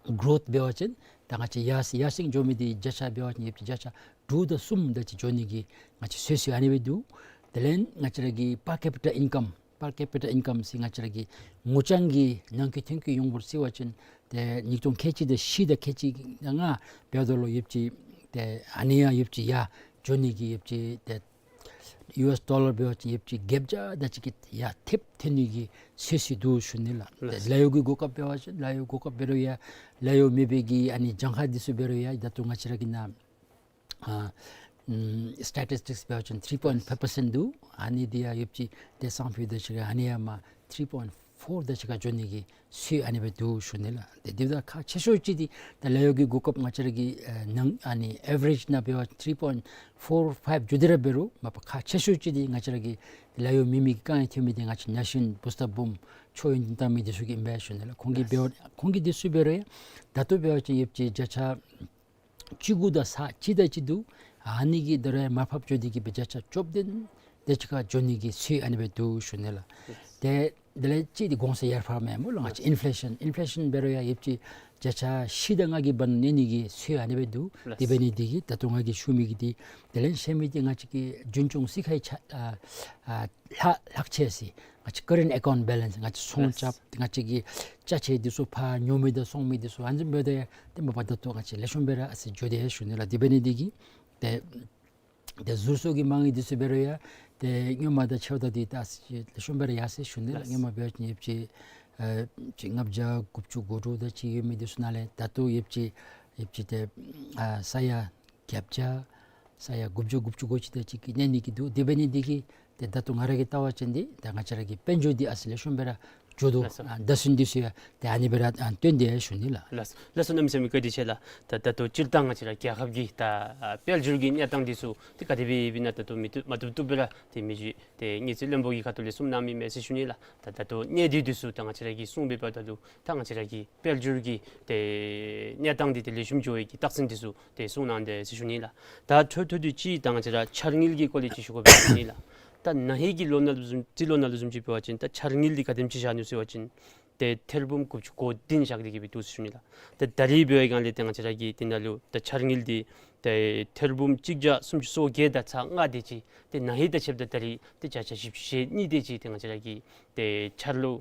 གྲོཐ་འབད་བ་ཅིན་ད་ང་བཅས་ཡར་ཡར་སེང་འགྱོ་མི་འདི་བརྒྱ་ཆ་འབད་བ་ཅིན་ཡོདཔ་ཅིག་བརྒྱ་ཆ་དྲུག་དང་གསུམ་དེ་ཅིག་འགྱོ་ནི་གི་ང་བཅས་ཚོད་བསྲེ་ཨ་ནི་སྦེ་འདུག། དེ་ལས་ང་བཅས་ར་གི་པར་ཀེ་པི་ཊ་ཨིན་ཀམ་པར་ཀེ་པི་ཊ་ཨིན་ཀམ་ཟེར་ང་བཅས་ར་གི་ངོ་རྐྱང་གི་ནང་འཁོད་ཐོན་སྐྱེད་ཡོངས་འབོར་བརྩི་བ་ཅིན་ཏེ་ཉིས་སྟོང་ཁལ་གཅིག་དང་བཞི་དང་ཁལ་གཅིག་ལྔ་འབདཝ་ད་ལུ་ཡོདཔ་ཅིག་ཏེ་ཨ་ནི་ཡང་ཡོདཔ་ཅིག་ཡར་འགྱོ་ནི་གི་ཡོདཔ་ཅིག་ཏེ་ཡུ་ཨེསི་ཌོ་ལར་འབད་བ་ཅིན་ཡོདཔ་ཅིག་བརྒྱད་བརྒྱ་དེ་ཅིག་གི་ཡར་ཐེབས་ཐོན་ནི་གི་ཚོད་བསྲེ་འདུག་ཞུ་ནི་ལགས། ལགས། ལཱ་གཡོག་གི་གོ་སྐབས་འབད་བ་ཅིན་ལཱ་གཡོག་གོ་སྐབས་འབད་རུང་ཡང་ལཱ་གཡོག་མེད་པའི་གི་ཨ་ནི་གྱངས་ཁ་འདི་ཚུ་འབད་རུང་ཡང་ད་ལྟོ་ང་བཅས་ར་གི་ནཱ་ཨ་ཨམ་སི་ཊེ་ཊིསི་ཊིགསི་འབད་བ་ཅིན་ཐི་རི་པོའིནཊི་ཕའིབ་པར་སེནཊི་འདུག། ཨ་ནི་འདི་ཡང་ཡོདཔ་ཅིག་ཏེ་སང་ཕོད་དེ་ཅིག་ཁར་ཨ་ནི་ཡང་མར་ཐི་རི་པོའིནཊི་ཕོར་དེ་ཅིག་ཁར་འགྱོ་ནི་གི་ཚོད་ཨ་ནི་སྦེ་འདུག་ཞུ་ནི་ལགས། ཏེ་དེ་དང་ཁག་ཆེ་ཤོས་ཅིག་འདི་ད་ལཱ་གཡོག་གི་གོ་སྐབས་ང་བཅས་ར་གི་ཨེ་ནང་ཨ་ནི་ཨེ་བ་རེཇ་ནང་འབད་བ་ཅིན་ཐི་རི་པོའིནཊི་ཕོར་ཕའིབ་འགྱོ་སྟེ་ར་འབད་རུང་མ་པ་ཁག་ཆེ་ཤོས་ཅིག་འདི་ང་བཅས་ར་གི་ལཱ་གཡོག་མེད་མི་གི་དཀའ་ངལ་ཐོན་མི་འདི་ང་བཅས་ནཱ་གཞོན་བུ་སྟོབས་སྦོམ་ཆོས་ཡོན་ཏན་བཏང་མི་འདི་ཚུ་གིས་ཨིན་པས་ཞུ་ནི་ལགས། ཁོང་གིས་འབད་བ་ཁོང་གིས་འདི་ཚུ་འབད་རུང་ཡང་ད་ལྟོ་འབད་བ་ཅིན་ཡོདཔ་ཅིག་བརྒྱ་ཆ་བཅུ་དགུ་དང་ཚག་གཅིག་དེ་ཅིག་འདུག། ཨ་ནི་གིས་ད་རུང་ཡང་མར་ཕབ་འགྱོ་སྟེ་གི་སྦེ་བརྒྱ་ཆ་བཅུ་བདུན་དེ་ཅིག་ཁར་འགྱོ་ནི་གི་ཚོད་ཨ་ནི་སྦེ་འདུག་ཞུ་ནི་ལགས། ཏེ་དེ་ལས་གཅིག་འདི་གོང་ས་ཡར་ཕབ་མས་སྨོ་ལགས། ང་བཅས་ཨིན་ཕི་ལེ་ཤཱན་ཨིན་ཕི་ལེ་ཤཱན་འབད་རུང་ཡང་ཡོདཔ་ཅིག་བརྒྱ་ཆ་བཞི་དང་ལྔ་གི་བར་ན་གནས་ནི་གི་ཚོད་ཨ་ནི་སྦེ་འདུག། ལགས། དེ་འབད་ནི་འདི་གིས་ད་ལྟོ་ང་གིས་ཞུ་མི་གི་འདི་དེ་ལས་གཞན་མི་འདི་ང་བཅས་ཀྱི་རྒྱུན་སྐྱོང་རྩིས་ཁ་གི་ཆ་ཨ་ཨ་ལྷག་ལྷག་ཆད་ཟེར་ང་བཅས་ཀ་རེནཊི་ཨེ་ཀའུནཊི་བེ་ལེནསི་ང་བཅས་ཚོང་རྐྱབ་ང་བཅས་ཀྱི་ཅ་ཆས་འདི་ཚུ་ཕར་ཉོ་མི་དང་བཙོང་མི་འདི་ཚུ་ཨ་ནི་བཟུམ་འབདཝ་ད་ཡང་ཏེ་མ་པ་ད་ལྟོ་ང་བཅས་ལེགས་ཤོམ་སྦེ་ར་ཨ་ཙི་འགྱོ་དེས་ཞུ་ནི་ལགས། དེ་འབད་ནི་འདི་གིས་ཏེ་ཏེ་ཟུར་སོགས་ཀྱི་མ་དངུལ་འདི་ཚུ་འབད་རུང་ཡང་ཏེ་སྔོན་མ་དང་ཕྱདཔ་ད་འདི་ད་ཨ་ཙི་ལེགས་ཤོམ་སྦེ་ར་ཡར་སེང་ཞུ་ནི་ལགས། ལགས། སྔོན་མ་འབད་བ་ཅིན་ཡོདཔ་ཅིག་ཨ་ཅིག་ལྔ་བརྒྱ་དགུ་བཅུ་གོ་དྲུག་དེ་ཅིག་ཡོད་མི་འདི་ཚུ་ནང་ལས་ད་ལྟོ་ཡོདཔ་ཅིག་ཡོདཔ་ཅིག་ཏེ་ཨ་ས་ཡ་བརྒྱད་བརྒྱ་ས་ཡ་དགུ་བཅུ་དགུ་བཅུ་གོ་གཅིག་དེ་ཅིག་གི་གནས་ནི་གི་འདུག། དེ་འབད་ནི་འདི་གིས་ཏེ་ད་ལྟོ་ང་ར་གིས་བལྟ་བ་ཅིན་འདི་ད་ང་བཅས་ར་གི་དཔལ་འབྱོར་འདི་ཨ་ཙི་ལེགས་ཤོམ་སྦེ་ར་འགྱོ་དོ། ལགས་སོ། ཨ་བརྡ་སེམས་འདི་ཚུ་ཡང་ཏེ་ཨ་ནི་སྦེ་ར་ཨ་སྟོན་དེས་ཞུ་ནི་ལགས། ལགས་སོ། ལགས་སོ། གནམ་མེད་ས་མེད་བཀའ་དྲིན་ཆེ་ལགས། ད་ད་ལྟོ་སྤྱིར་བཏང་ང་བཅས་ར་རྒྱལ་ཁབ་ཀྱི་ད་ཨ་དཔལ་འབྱོར་གྱི་གནས་སྟངས་འདི་ཚུ་ཏེ་ག་དེ་སྦེ་ཡོདཔ་ཨིན་ན་ད་ལྟོ་མི་བཏུབ་མ་བཏུབ་སྦེ་ར་ཏེ་མི་རྗེ་ཏེ་དངུལ་རྩིས་བློན་པོ་གི་ཁ་ཐུག་ལས་གསུང་གནང་མི་མས་ཟེར་ཞུ་ནི་ལགས། ད་ད་ལྟོ་གནས་སྟངས་འདི་ཚུ་ད་ང་བཅས་ར་གིས་གསུངས་པའི་བར་ད་ལུ་ད་ང་བཅས་ར་གི་དཔལ་འབྱོར་གྱི་ཏེ་གནས་སྟངས་འདི་ཏེ་ལེགས་ཤོམ་འགྱོ་བའི་གི་རྟགས་མཚན་འདི་ཚུ་ཏེ་གསུང་གནང་དེས་ཟེར་ཞུ་ནི་ལགས། ད་འཕྲོ་མཐུད་དེ་ཅིག་ད་ང་བཅས་ར་འཆར་དངུལ་གྱི་སྐོར་ལས་ཅིག་ཞུ་དགོ་པས་ཟེར་ཞུ་ནི་ལགས། ད་ན་ཧིང་གི་ལོ་ནང་ལུ་བཟུམ་རྩིས་ལོ་ནང་ལུ་བཟུམ་ཅིག་འབད་བ་ཅིན་ད་འཆར་དངུལ་འདི་ག་དེམ་ཅིག་བཞག་ནུག་ཟེར་བ་ཅིན་ཏེ་ཐེར་འབུམ་དགུ་བཅུ་གོ་བདུན་བཞག་སྟེ་གི་སྦེ་འདུག་ཟེར་ཞུ་ནི་ལགས། ད་ད་རིས་འབད་བའི་སྒང་ལས་ཏེ་ང་བཅས་ར་གི་འདི་ནང་ལུ་ད་འཆར་དངུལ་འདི་ཏེ་ཐེར་འབུམ་གཅིག་བརྒྱ་སུམ་ཅུ་སོ་བརྒྱད་དང་ཚག་ལྔ་དེ་ཅིག་ཏེ་ན་ཧིང་དང་ཕྱདཔ་ད་ད་རིས་ཏེ་བརྒྱ་ཆ་བཞི་བཅུ་ཞེ་གཉིས་དེ་ཅིག་ཏེ་ང་བཅས་ར་གི་ཏེ་འཆར་ལོ་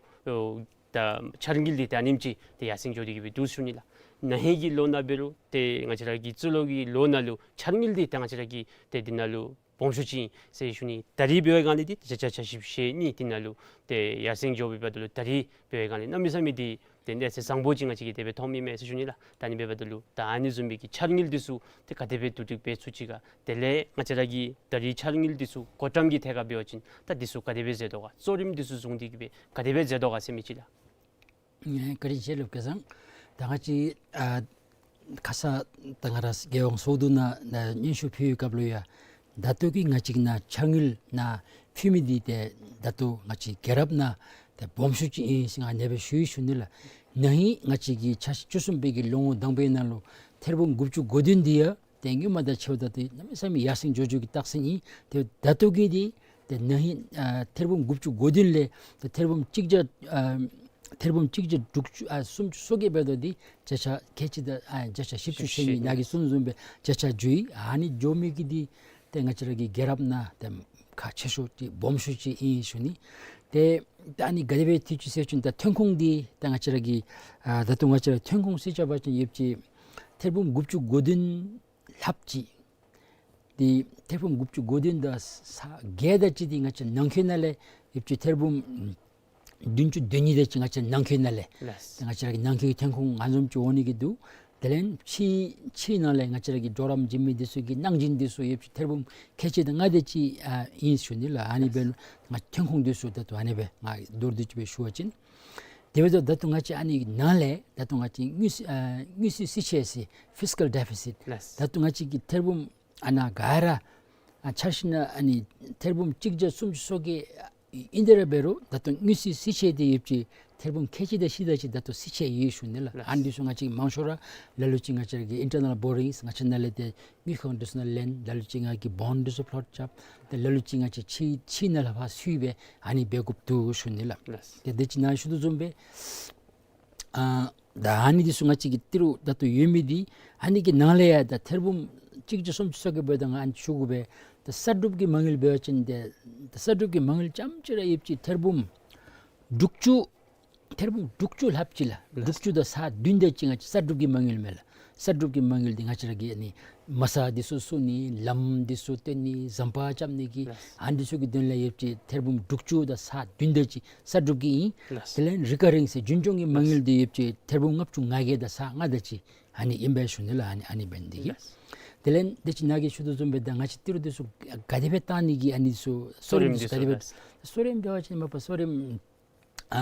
ད་འཆར་དངུལ་འདི་ད་ཨ་ནེམ་ཅིག་ཏེ་ཡར་སེང་འགྱོ་སྟེ་གི་སྦེ་འདུག་ཟེར་ཞུ་ནི་ལགས། ན་ཧིང་གི་ལོ་ནང་འབད་རུང་ཏེ་ང་བཅས་ར་གི་རྩིས་ལོ་གི་ལོ་ནང་ལུ་འཆར་དངུལ་འདི་ད་ང་བཅས་ར་གི་ཏེ་འདི་ནང་ལུ་ སྦོམ་ཤོས་ཅིག་ཨིན་ཟེར་ཞུ་ནི། ད་རིས་འབད་བའི་སྒང་ལས་འདི་བརྒྱ་ཆ་བཞི་བཅུ་ཞེ་གཉིས་འདི་ནང་ལུ་ཏེ་ཡར་སེང་འགྱོ་བའི་བར་དུ་ལུ་ད་རིས་འབད་བའི་སྒང་ལས་གནམ་མེད་ས་མེད་འདི་ཏེ་གནས་ཚད་བཟང་པོ་ཅིག་ང་བཅས་ཀྱིས་དེ་སྦེ་མཐོངམ་ཨིན་མས་ཟེར་ཞུ་ནི་ལགས། ད་ཨ་ནི་འབདཝ་ད་ལུ་ད་ཨ་ནི་བཟུམ་མའི་གི་འཆར་དངུལ་འདི་ཚུ་ཏེ་ག་དེ་སྦེ་བསྡུ་སྒྲིག་འབད་ཚུགས་ཅི་ག། དེ་ལས་ང་བཅས་ར་གི་ད་རིས་འཆར་དངུལ་འདི་ཚུ་བགོ་བཀྲམ་གྱི་ཐད་ཁར་འབད་བ་ཅིན་ད་འདི་ཚུ་ག་དེ་སྦེ་མཛད་དོ་ག། གཙོ་རིམ་འདི་ཚུ་བཟུང་སྟེ་གི་སྦེ་ག་དེ་སྦེ་མཛད་དོ་ག་ཟེར་མི་ཅིག་ལགས། ཨེ་བཀའ་དྲིན་ཆེ་ལགས་སྐལ་བཟང་། ད་ང་བཅས་ཨ་ཁ་ཙ་ད་ང་ར་རྒྱལ་ཡོངས་ཚོགས་འདུ་ནང་ནང་སྙན་ཞུ་ཕུལ་བའི་སྐབས་ལུ་ཡང་ད་ལྟོ་གི་ང་བཅས་ཀྱི་ནང་འཆར་དངུལ་ནང་ཕུལ་མི་འདི་ཏེ་ད་ལྟོ་ང་བཅས་རྒྱལ་རབས་ནང་ཏེ་སྦོམ་ཤོས་ཅིག་ཨིན་ཟེར་ང་ཨ་ནེ་སྦེ་ཞུ་ཡི་ཞུ་ནི་ལགས། ན་ཧིང་ང་བཅས་ཀྱི་འཆར་གཞི་བཅུ་གསུམ་པའི་གི་ལོ་ངོ་དང་པའི་ནང་ལུ་ཐེར་འབུམ་དགུ་བཅུ་གོ་བདུན་འདི་ཡང་ཏེ་སྔོན་མ་དང་ཕྱདཔ་ད་ཏེ་གནམ་མེད་ས་མེད་ཡར་སེང་འགྱོ་འགྱོ་གི་རྟགས་མཚན་ཨིན། ཏེ་ད་ལྟོ་གི་འདི་ཏེ་ན་ཧིང་ཨ་ཐེར་འབུམ་དགུ་བཅུ་གོ་བདུན་ལས་ཏེ་ཐེར་འབུམ་གཅིག་བརྒྱ་ཨ་ཐེར་འབུམ་གཅིག་བརྒྱ་དྲུག་ཅུ་ཨ་སུམ་ཅུ་སོ་བརྒྱད་འབདཝ་ད་འདི་བརྒྱ་ཆ་ཁལ་གཅིག་དང་ཨ་བརྒྱ་ཆ་བཞི་བཅུ་ཞེ་གཉིས་ནཱ་གིས་གསུངས་བཟུམ་སྦེ་བརྒྱ་ཆ་བཅུ་ཨིན། ཨ་ནི་འགྱོ་མི་གི་འདི་ཏེ་ང་བཅས་ར་གི་རྒྱལ་རབས་ནང་ཏེ་ཁག་ཆེ་ཤོས་ཅིག་སྦོམ་ཤོས་ཅིག་ཨིན་ཞུ་ནི། ཏེ་ད་ཨ་ནི་ག་དེ་སྦེ་ཐུག་ཅི་ཟེར་བ་ཅིན་ད་ཐོན་ཁུངས་འདི་ད་ང་བཅས་ར་གི་ཨ་ད་ལྟོ་ང་བཅས་ར་ཐོན་ཁུངས་ཟེར་བ་ཅིན་ཡོད་ཅི་ཐེར་འབུམ་དགུ་བཅུ་གོ་བདུན་ལྷགཔ་ཅིག་འདི་ཐེར་འབུམ་དགུ་བཅུ་གོ་བདུན་དང་ས་བརྒལ་ད་ཅིག་འདི་ང་བཅས་ནང་འཁོད་ནང་ལས་ཡོད་ཅི་ཐེར་འབུམ་བདུན་ཅུ་དོན་གཉིས་དེ་ཅིག་ང་བཅས་ནང་འཁོད་ནང་ལས། ལགས། ང་བཅས་ར་གི་ནང་འཁོད་ཐོན་ཁུངས་ཨ་ནི་བཟུམ་ཅིག་འོང་ནི་གི་འདུག། དེ་ལས་ཕྱི་ཕྱི་ནང་ལས་ང་བཅས་ར་གི་གྲོགས་རམ་བྱིན་མི་འདི་ཚུ་གི་གནང་སྦྱིན་འདི་ཚུ་ཡོད་ཅི་ཐེར་འབུམ་ཁལ་གཅིག་དང་ལྔ་དེ་ཅིག་ཨ་ཨིན་ཞུ་ནི་ལགས། ཨ་ནི་སྦེ་ང་ཐོན་ཁུངས་འདི་ཚུ་ད་ལྟོ་ཨ་ནི་སྦེ་ང་མདོར་བསྡུས་ཅིག་སྦེ་ཞུ་བ་ཅིན། དེ་འབདཝ་ད་ད་ལྟོ་ང་བཅས་ཨ་ནི་ནང་ལས་ད་ལྟོ་ང་བཅས་དངུལ་སྲིད་ཨ་དངུལ་སྲིད་སྲིད་ཆད་ཟེར་ཕིས་ཀཱལ་ཌེ་ཕི་སིཊ། ལགས། ད་ལྟོ་ང་བཅས་ཀྱི་ཐེར་འབུམ་ཨ་ནཱ་ག་ར་ཨ་འཆར་གཞི་ནང་ཨ་ནི་ཐེར་འབུམ་གཅིག་བརྒྱ་སུམ་ཅུ་སོ་བརྒྱད་ཨིན་ཏེ་ར་འབད་རུང་ད་ལྟོ་དངུལ་སྲིད་སྲིད་ཆད་འདི་ཡོད་ཅི་ཐེར་འབུམ་ཁལ་གཅིག་དང་ཕྱེད་དེ་ཅིག་ད་ལྟོ་སྲིད་ཆད་ཡོད་ཞུ་ནི་ལགས། ལགས། ཨ་ནི་འདི་ཚུ་ང་བཅས་མང་ཤོས་ར་ལ་ལུ་ཅིག་ང་བཅས་ཀྱི་ཨིན་ཊར་ནལ་བོ་རིང་ང་བཅས་ནང་ལས་ཏེ་དངུལ་ཁང་འདི་ཚུ་ནང་ལེན། ལ་ལུ་ཅིག་ང་གིས་བོནཌ་འདི་ཚུ་ཕོ་ལོཊ་རྐྱབ། ཏེ་ལ་ལུ་ཅིག་ང་བཅས་ཕྱི་ཕྱི་ནང་ལས་ཕར་སུས་སྦེ་ཨ་ནི་འབད་དགོཔ་འདུག་ཞུ་ནི་ལགས། ལགས། ཏེ་དེ་ཅིག་ནཱ་ཞུ་དོ་བཟུམ་སྦེ་ཨ་ད་ཨ་ནི་འདི་ཚུ་ང་བཅས་ཀྱི་ཏི་རུ་ད་ལྟོ་ཡོད་མི་འདི་ཨ་ནི་གི་ནང་ལས་ཡང་ད་ཐེར་འབུམ་གཅིག་བརྒྱ་སུམ་ཅུ་སོ་བརྒྱད་འབདཝ་ད་ང་ཨ་ནི་ཞུ་དགོ་པས། ད་གསར་སྒྲུབ་ཀྱི་མ་དངུལ་འབད་བ་ཅིན་ཏེ་ད་གསར་སྒྲུབ་ཀྱི་མ་དངུལ་རྐྱངམ་ཅིག་ར་ཡོད་ཅི་ཐེར་འབུམ་དྲུག་ཅུ་ཐེར་འབུམ་དྲུག་ཅུ་ལྷགཔ་ཅིག་ལགས། ལགས། དྲུག་ཅུ་དང་ས་བདུན་དེ་ཅིག་ང་བཅས་གསར་སྒྲུབ་ཀྱི་མ་དངུལ་མས་ལགས། གསར་སྒྲུབ་ཀྱི་མ་དངུལ་འདི་ང་བཅས་ར་གི་ཨ་ནི་མ་རྩ་འདི་ཚུ་བཙུགས་ནི་ལམ་འདི་ཚུ་བཏོན་ནི་ཟམ་པ་རྐྱབ་ནི་གི། ལགས། ཨ་ནི་འདི་ཚུ་གི་དོན་ལས་ཡོད་ཅི་ཐེར་འབུམ་དྲུག་ཅུ་དང་ས་བདུན་དེ་ཅིག་གསར་སྒྲུབ་ཀྱི་ཨིན། ལགས། དེ་ལས་རི་ཀ་རིང་ཟེར་རྒྱུན་སྐྱོང་གི་མ་དངུལ་འདི་ཡོད་ཅི་ཐེར་འབུམ་ལྔ་བཅུ་ང་བརྒྱད་དང་ས་ལྔ་དེ་ཅིག་ཨ་ནི་ཨིན་པས་ཞུ་ནི་ལགས། ཨ་ནི་ཨ་ནི་འབད་ནི་འདི་གིས། ལགས། དེ་ལས་དེ་ཅིག་ནཱ་གིས་ཞུ་དོ་བཟུམ་སྦེ་ད་ང་བཅས་ཏི་རུ་འདི་ཚུ་ག་དེ་སྦེ་བཏང་ནི་གི་ཨ་ནི་ཚུ་གཙོ་རིམ་འདི་ཚུ་ག་དེ་སྦེ། གཙོ་རིམ་འབད་བ་ཅིན་མ་པ་གཙོ་རིམ་ཨ་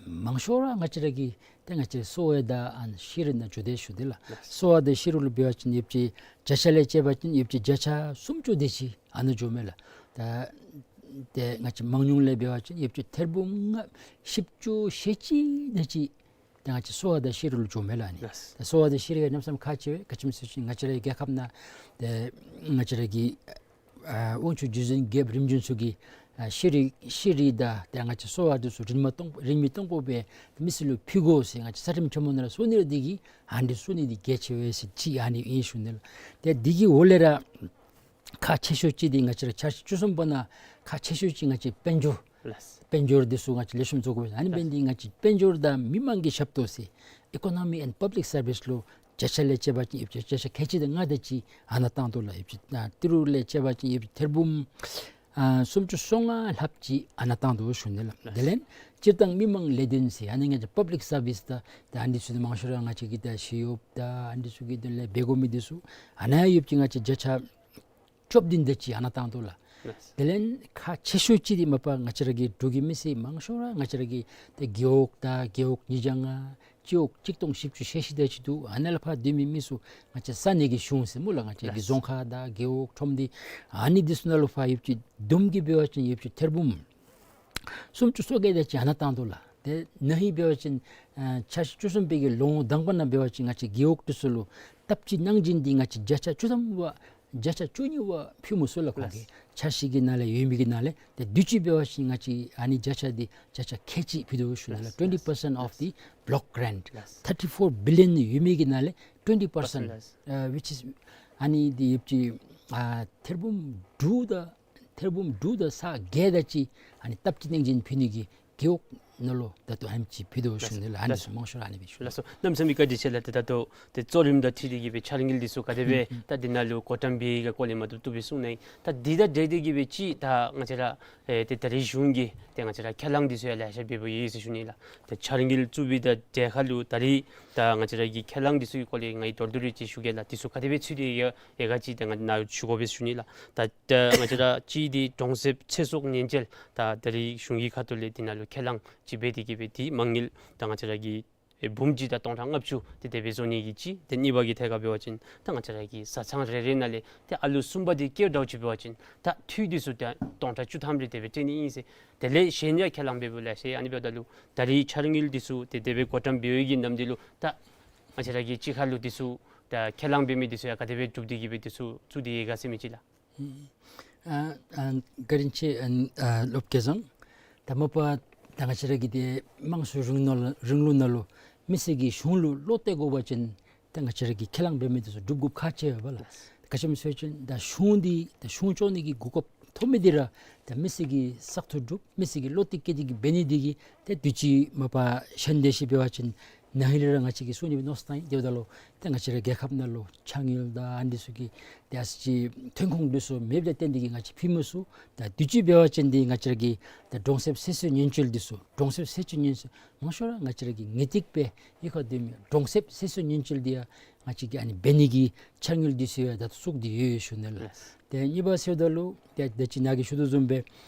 མང་ཤོས་ར་ང་བཅས་ར་གི་ཏེ་ང་བཅས་གསོ་བ་དང་ཨ་ནི་ཤེས་རིག་ནང་འགྱོ་དེས་ཞུ་དེས་ལགས། ལགས། གསོ་བ་དང་ཤེས་རིག་ལུ་འབད་བ་ཅིན་ཡོད་ཅི་བརྒྱ་ཆ་ལས་བྱས་པ་ཅིན་ཡོད་ཅི་བརྒྱ་ཆ་སུམ་ཅུ་དེ་ཅིག་ཨ་ནཱ་འགྱོཝ་མས་ལགས། ད་ཏེ་ང་བཅས་མང་ཉུང་ལས་འབད་བ་ཅིན་ཡོད་ཅི་ཐེར་འབུམ་ལྔ་བཞི་བཅུ་ཞེ་གཅིག་དེ་ཅིག་ཏེ་ང་བཅས་གསོ་བ་དང་ཤེས་རིག་ལུ་འགྱོཝ་མས་ལགས་ཨ་ནི། ལགས། ད་གསོ་བ་དང་ཤེས་རིག་གནམ་མེད་ས་མེད་ཁག་ཆེ་བས། ག་ཅི་སྨོ་ཟེར་བ་ཅིན་ང་བཅས་རའི་རྒྱལ་ཁབ་ནང་ཏེ་ང་བཅས་ར་གི་ཨ་དབང་ཕྱུག་རྗེ་བཙུན་རྒྱལཔོ་རིམ་བྱོན་ཚུ་གིས་ཨ་ཤེས་རིག་ཤེས་རིག་དང་ཏེ་ང་བཅས་གསོ་བ་འདི་ཚུ་རིན་མ་སྟོང་རིན་མེད་སྟོང་པོ་སྦེ་མི་སེར་ལུ་ཕུལ་དགོ་ཟེར་ང་བཅས་རྩ་ཁྲིམས་ཆེན་མོ་ནང་ལུ་སྲོལ་ནི་ར་འདི་གིས་ཨ་ནི་སྲོལ་ནི་འདི་གལ་ཆེ་བས་ཟེར་ཅིག་ཨ་ནི་ཨིན་ཞུ་ནི་ལགས། ཏེ་འདི་གི་འོག་ལས་ར་ཁག་ཆེ་ཤོས་ཅིག་འདི་ང་བཅས་ར་འཆར་གཞི་བཅུ་གསུམ་པ་ནང་ཁག་ཆེ་ཤོས་ཅིག་ང་བཅས་དཔལ་འབྱོར། ལགས། དཔལ་འབྱོར་འདི་ཚུ་ང་བཅས་ལེགས་ཤོམ་བཟོ་དགོ་པས། ཨ་ནི་འབད་ནི་འདི་ང་བཅས་དཔལ་འབྱོར་དང་མི་མང་གི་ཞབས་ཏོག་ཟེར་Economy and Public Service ལུ་བརྒྱ་ཆ་ལས་བྱས་པ་ཅིན་ཡོད་ཅི་བརྒྱ་ཆ་ཁལ་གཅིག་དང་ལྔ་དེ་ཅིག་ཨ་ནཱ་བཏང་དོ་ལགས། ཡོད་ཅི་ཨ་ཏི་རུ་ལས་བྱས་པ་ཅིན་ཡོད་ཅི་ཐེར་འབུམ་ཨ་སུམ་ཅུ་སོ་ལྔ་ལྷགཔ་ཅིག་ཨ་ནཱ་བཏང་དོ་ཞུ་ནི་ལགས། ལགས། དེ་ལས་སྤྱིར་བཏང་མི་མང་ལས་དོན་ཟེར་ཨ་ནི་ང་བཅས་Public Service ད་ད་ཨ་ནི་ཚུ་ད་མང་ཤོས་ར་ང་བཅས་ཀྱི་ད་ཞི་གཡོགཔ་ད་ཨ་ནི་ཚུ་གི་དོན་ལས་འབད་དགོ་མི་འདི་ཚུ་ཨ་ནཱ་ཡོད་ཅི་ང་བཅས་བརྒྱ་ཆ་བཅུ་བདུན་དེ་ཅིག་ཨ་ནཱ་བཏང་དོ་ལགས། ལགས། དེ་ལས་ཁག་ཆེ་ཤོས་ཅིག་འདི་མ་པ་ང་བཅས་ར་གི་འབྲུག་གི་མི་སེར་མང་ཤོས་ར་ང་བཅས་ར་གི་ཏེ་རྒེད་འོག་ད་རྒེད་འོག་ཉིས་བརྒྱ་ལྔ་སྤྱི་འོག་གཅིག་སྟོང་བཞི་བཅུ་ཞེ་བཞི་དེ་ཅིག་འདུག། ཨ་ནཱ་ལས་ཕར་སྡོད་མི་མི་ཚུ་ང་བཅས་ས་གནས་ཀྱི་གཞུང་ཟེར་སྨོ་ལགས། ང་བཅས་ཀྱི་ལགས། རྫོང་ཁག་དང་རྒེད་འོག་ཁྲོམ་སྡེ་ཨ་ནི་འདི་ཚུ་ནང་ལུ་ཕར་ཡོད་ཅི་བསྡོམས་ཀྱིས་འབད་བ་ཅིན་ཡོད་ཅི་ཐེར་འབུམ་སུམ་ཅུ་སོ་བརྒྱད་དེ་ཅིག་ཨ་ནཱ་བཏང་དོ་ལགས། ཏེ་ན་ཧིང་འབད་བ་ཅིན་ཨ་འཆར་གཞི་བཅུ་གསུམ་པའི་གི་ལོ་ངོ་དང་པ་ནང་འབད་བ་ཅིན་ང་བཅས་རྒེད་འོག་འདི་ཚུ་ལུ་སྟབས་ཅིག་གནང་སྦྱིན་འདི་ང་བཅས་བརྒྱ་ཆ་བཅུ་ཐམ་པ་བརྒྱ་ཆ་བཅུ་གཉིས་པ་ཕུལ་མི་ཚུ་ལགས། ཁོང་གི་ལགས། འཆར་གཞི་གི་ནང་ལས་ཡོད་མི་གི་ནང་ལས་ཏེ་དུས་ཅི་འབད་བ་ཅིན་ང་བཅས་ཨ་ནི་བརྒྱ་ཆ་འདི་བརྒྱ་ཆ་ཁལ་གཅིག་ཕུལ་དོ་ཞུ་ནི་ལགས། ལགས། Twenty percent of the block grant. ལགས། Thirty four billion ཡོད་མི་གི་ནང་ལས་twenty percent, ལགས། ཨ་which is ཨ་ནི་འདི་ཡོད་ཅི་ཨ་ཐེར་འབུམ་དྲུག་དང་ཐེར་འབུམ་དྲུག་དང་ས་བརྒྱད་དེ་ཅིག་ཨ་ནི་སྟབས་ཅིག་གནང་སྦྱིན་ཕུལ་ནི་གི་རྒེད་འོག་ ནང་ལུ་ད་ལྟོ་ཨེམ་ཆི་ཕུལ་དོ་ཞུ་ནི་ལགས། ཨ་ནི་ཚུ་མང་ཤོས་ར་ཨ་ནི་སྦེ་ཞུ། ལགས་སོ། གནམ་མེད་ས་མེད་བཀའ་དྲིན་ཆེ་ལགས། ཏེ་ད་ལྟོ་ཏེ་གཙོ་རིམ་དང་འཁྲིལ་ཏེ་གི་སྦེ་འཆར་དངུལ་འདི་ཚུ་ག་དེ་སྦེ་ད་འདི་ནང་ལུ་བགོ་བཀྲམ་འབད་བའི་གི་སྐོར་ལས་མ་ཏོག་ཏོ་སྦེ་གསུང་གནང་ཡི། ད་འདི་དང་འབྲེལ་ཏེ་གི་སྦེ་ཅིག་ད་ང་བཅས་ར་ཨེ་ཏེ་ད་རིས་གཞུང་གིས་ཏེ་ང་བཅས་ར་ཁས་བླངས་འདི་ཚུ་ཡང་ལེ་ཤ་འབད་འབདཝ་ཡོད་ཟེར་ཞུ་ནི་ལགས། ཏེ་འཆར་དངུལ་བཙུགས་པའི་དང་འབྲེལ་ཁར་ལུ་ད་རིས་ད་ང་བཅས་ར་གི་ཁས་བླངས་འདི་ཚུ་གི་སྐོར་ལས་ང་གིས་མདོར་བསྡུས་རེ་ཅིག་ཞུ་གེ་ལགས། འདི་ཚུ་ག་དེ་སྦེ་ཚུད་དེ་ཡོད་ཡོད་ག་ཅིག་ད་ང་ནཱ་ཞུ་དགོ་པས་ཞུ་ནི་ལགས། ད་ད་ང་བཅས་ར་གཅིག་འདི་གྲོང་གསེབ་ཚེ་སྲོག་ཉེན་བཅོལ་ད་ད་རིས་གཞུང་གི་ཁ་ཐུག་ལས་འདི་ནང་ལུ་ཁས་བླངས་ཅིག་འབད་དེ་གི་སྦེ་འདི་མ་དངུལ་ད་ང་བཅས་ར་གི་ཨེ་འབུམ་གཅིག་དང་སྟོང་ཕྲག་ལྔ་བཅུ་དེ་དེ་སྦེ་བཟོ་ནི་གི་གཅིག། ཏེ་གཉིས་པ་གི་ཐད་ཁར་འབད་བ་ཅིན་ད་ང་བཅས་ར་གི་བཟའ་ཚང་རེ་རེ་ནང་ལས་ཏེ་ཨ་ལུ་གསུམ་པ་འདི་སྐྱེཝ་འདྲཝ་ཅིག་འབད་བ་ཅིན་ད་འཐུས་འདི་ཚུ་ད་སྟོང་ཕྲག་བཅུ་ཐམ་རེ་དེ་སྦེ་སྤྲོད་ནི་ཨིན་ཟེར། དེ་ལས་གཞན་ཡང་ཁས་བླངས་འབདཝ་ལེ་ཤ་ཨ་ནི་འབདཝ་ད་ལུ་ད་རིས་འཆར་དངུལ་འདི་ཚུ་ཏེ་དེ་སྦེ་བགོ་བཀྲམ་འབད་བའི་གི་ནམ་དུས་ལུ་ད་ང་བཅས་ར་གི་གཅིག་ཁར་ལུ་འདི་ཚུ་ད་ཁས་བླངས་འབད་མི་འདི་ཚུ་ཡང་ག་དེ་སྦེ་གྲུབ་སྟེ་གི་སྦེ་འདི་ཚུ་བཙུགས་ཏེ་ཡོད་ག་ཟེར་མི་ཅིག་ལགས། ཨ་ཨ་བཀའ་དྲིན་ཆེ། ཨ་ཨ་སློབ་དགེ་བཟང་། ད་མ་པ་ད་ང་བཅས་ར་གི་ཏེ་དམངས་གཙོའི་རིང་ནང་ལུ་རིང་ལུགས་ནང་ལུ་མི་སེར་གྱིས་གཞུང་ལུ་བློ་གཏད་དགོ་པ་ཅིན་ད་ང་བཅས་ར་གིས་ཁས་བླངས་འབད་མི་འདི་ཚུ་སྒྲུབ་དགོཔ་ཁག་ཆེ་བས་ལགས། ག་ཅི་སྨོ་ཟེར་བ་ཅིན་ད་གཞུང་འདི་ད་གཞུང་སྐྱོང་ནི་གི་གོ་སྐབས་ཐོབ་མི་འདི་ར་ད་མི་སེར་གྱིས་བསགས་ཐོ་སྒྲུབ་མི་སེར་གྱིས་བློ་གཏད་བསྐྱེད་དེ་གི་འབད་ནི་འདི་གིས་ཏེ་དུས་ཅི་མ་པ་ཤན་ཏེ་ཤེས་འབད་བ་ཅིན་ན་ཧིང་ལས་ར་ང་བཅས་ཀྱིས་གསུང་ནི་སྦེ་མནོ་བསམ་བཏང་ཡི། དེ་འབདཝ་ད་ལུ་ཏེ་ང་བཅས་ར་རྒྱལ་ཁབ་ནང་ལུ་ཕྱགས་སྙིགས་དང་ཨ་ནི་ཚུ་གི་ཏེ་ཨ་ཙི་ཅིག་ཐོན་ཁུངས་འདི་ཚུ་མེདཔ་ལས་བརྟེན་ཏེ་གི་ང་བཅས་ཕུལ་མི་ཚུགས། ད་དུས་ཅི་འབད་བ་ཅིན་འདི་ང་བཅས་ར་གི་ད་གྲོང་གསེབ་ཚེ་སྲོག་ཉེན་བཅོལ་འདི་ཚུ་གྲོང་གསེབ་ཚེ་སྲོག་ཉེན་བཅོལ་མང་ཤོས་ར་ང་བཅས་ར་གི་ངེས་ཏིག་སྦེ་གཡུས་ཁར་སྡོད་མི་གྲོང་གསེབ་ཚེ་སྲོག་ཉེན་བཅོལ་འདི་ཡང་ང་བཅས་ཀྱིས་ཨ་ནི་འབད་ནི་གི་འཆར་དངུལ་འདི་ཚུ་ཡང་ད་ལྟོ་བཙུགས་ཏེ་ཡོད་ཡོད་ཞུ་ནི་ལགས། ལགས། ཏེ་གཉིས་པ་ཟེརཝ་ད་ལུ་ཏེ་ད་ཅི་ནཱ་གིས་ཞུ་དོ་བཟུམ་སྦེ་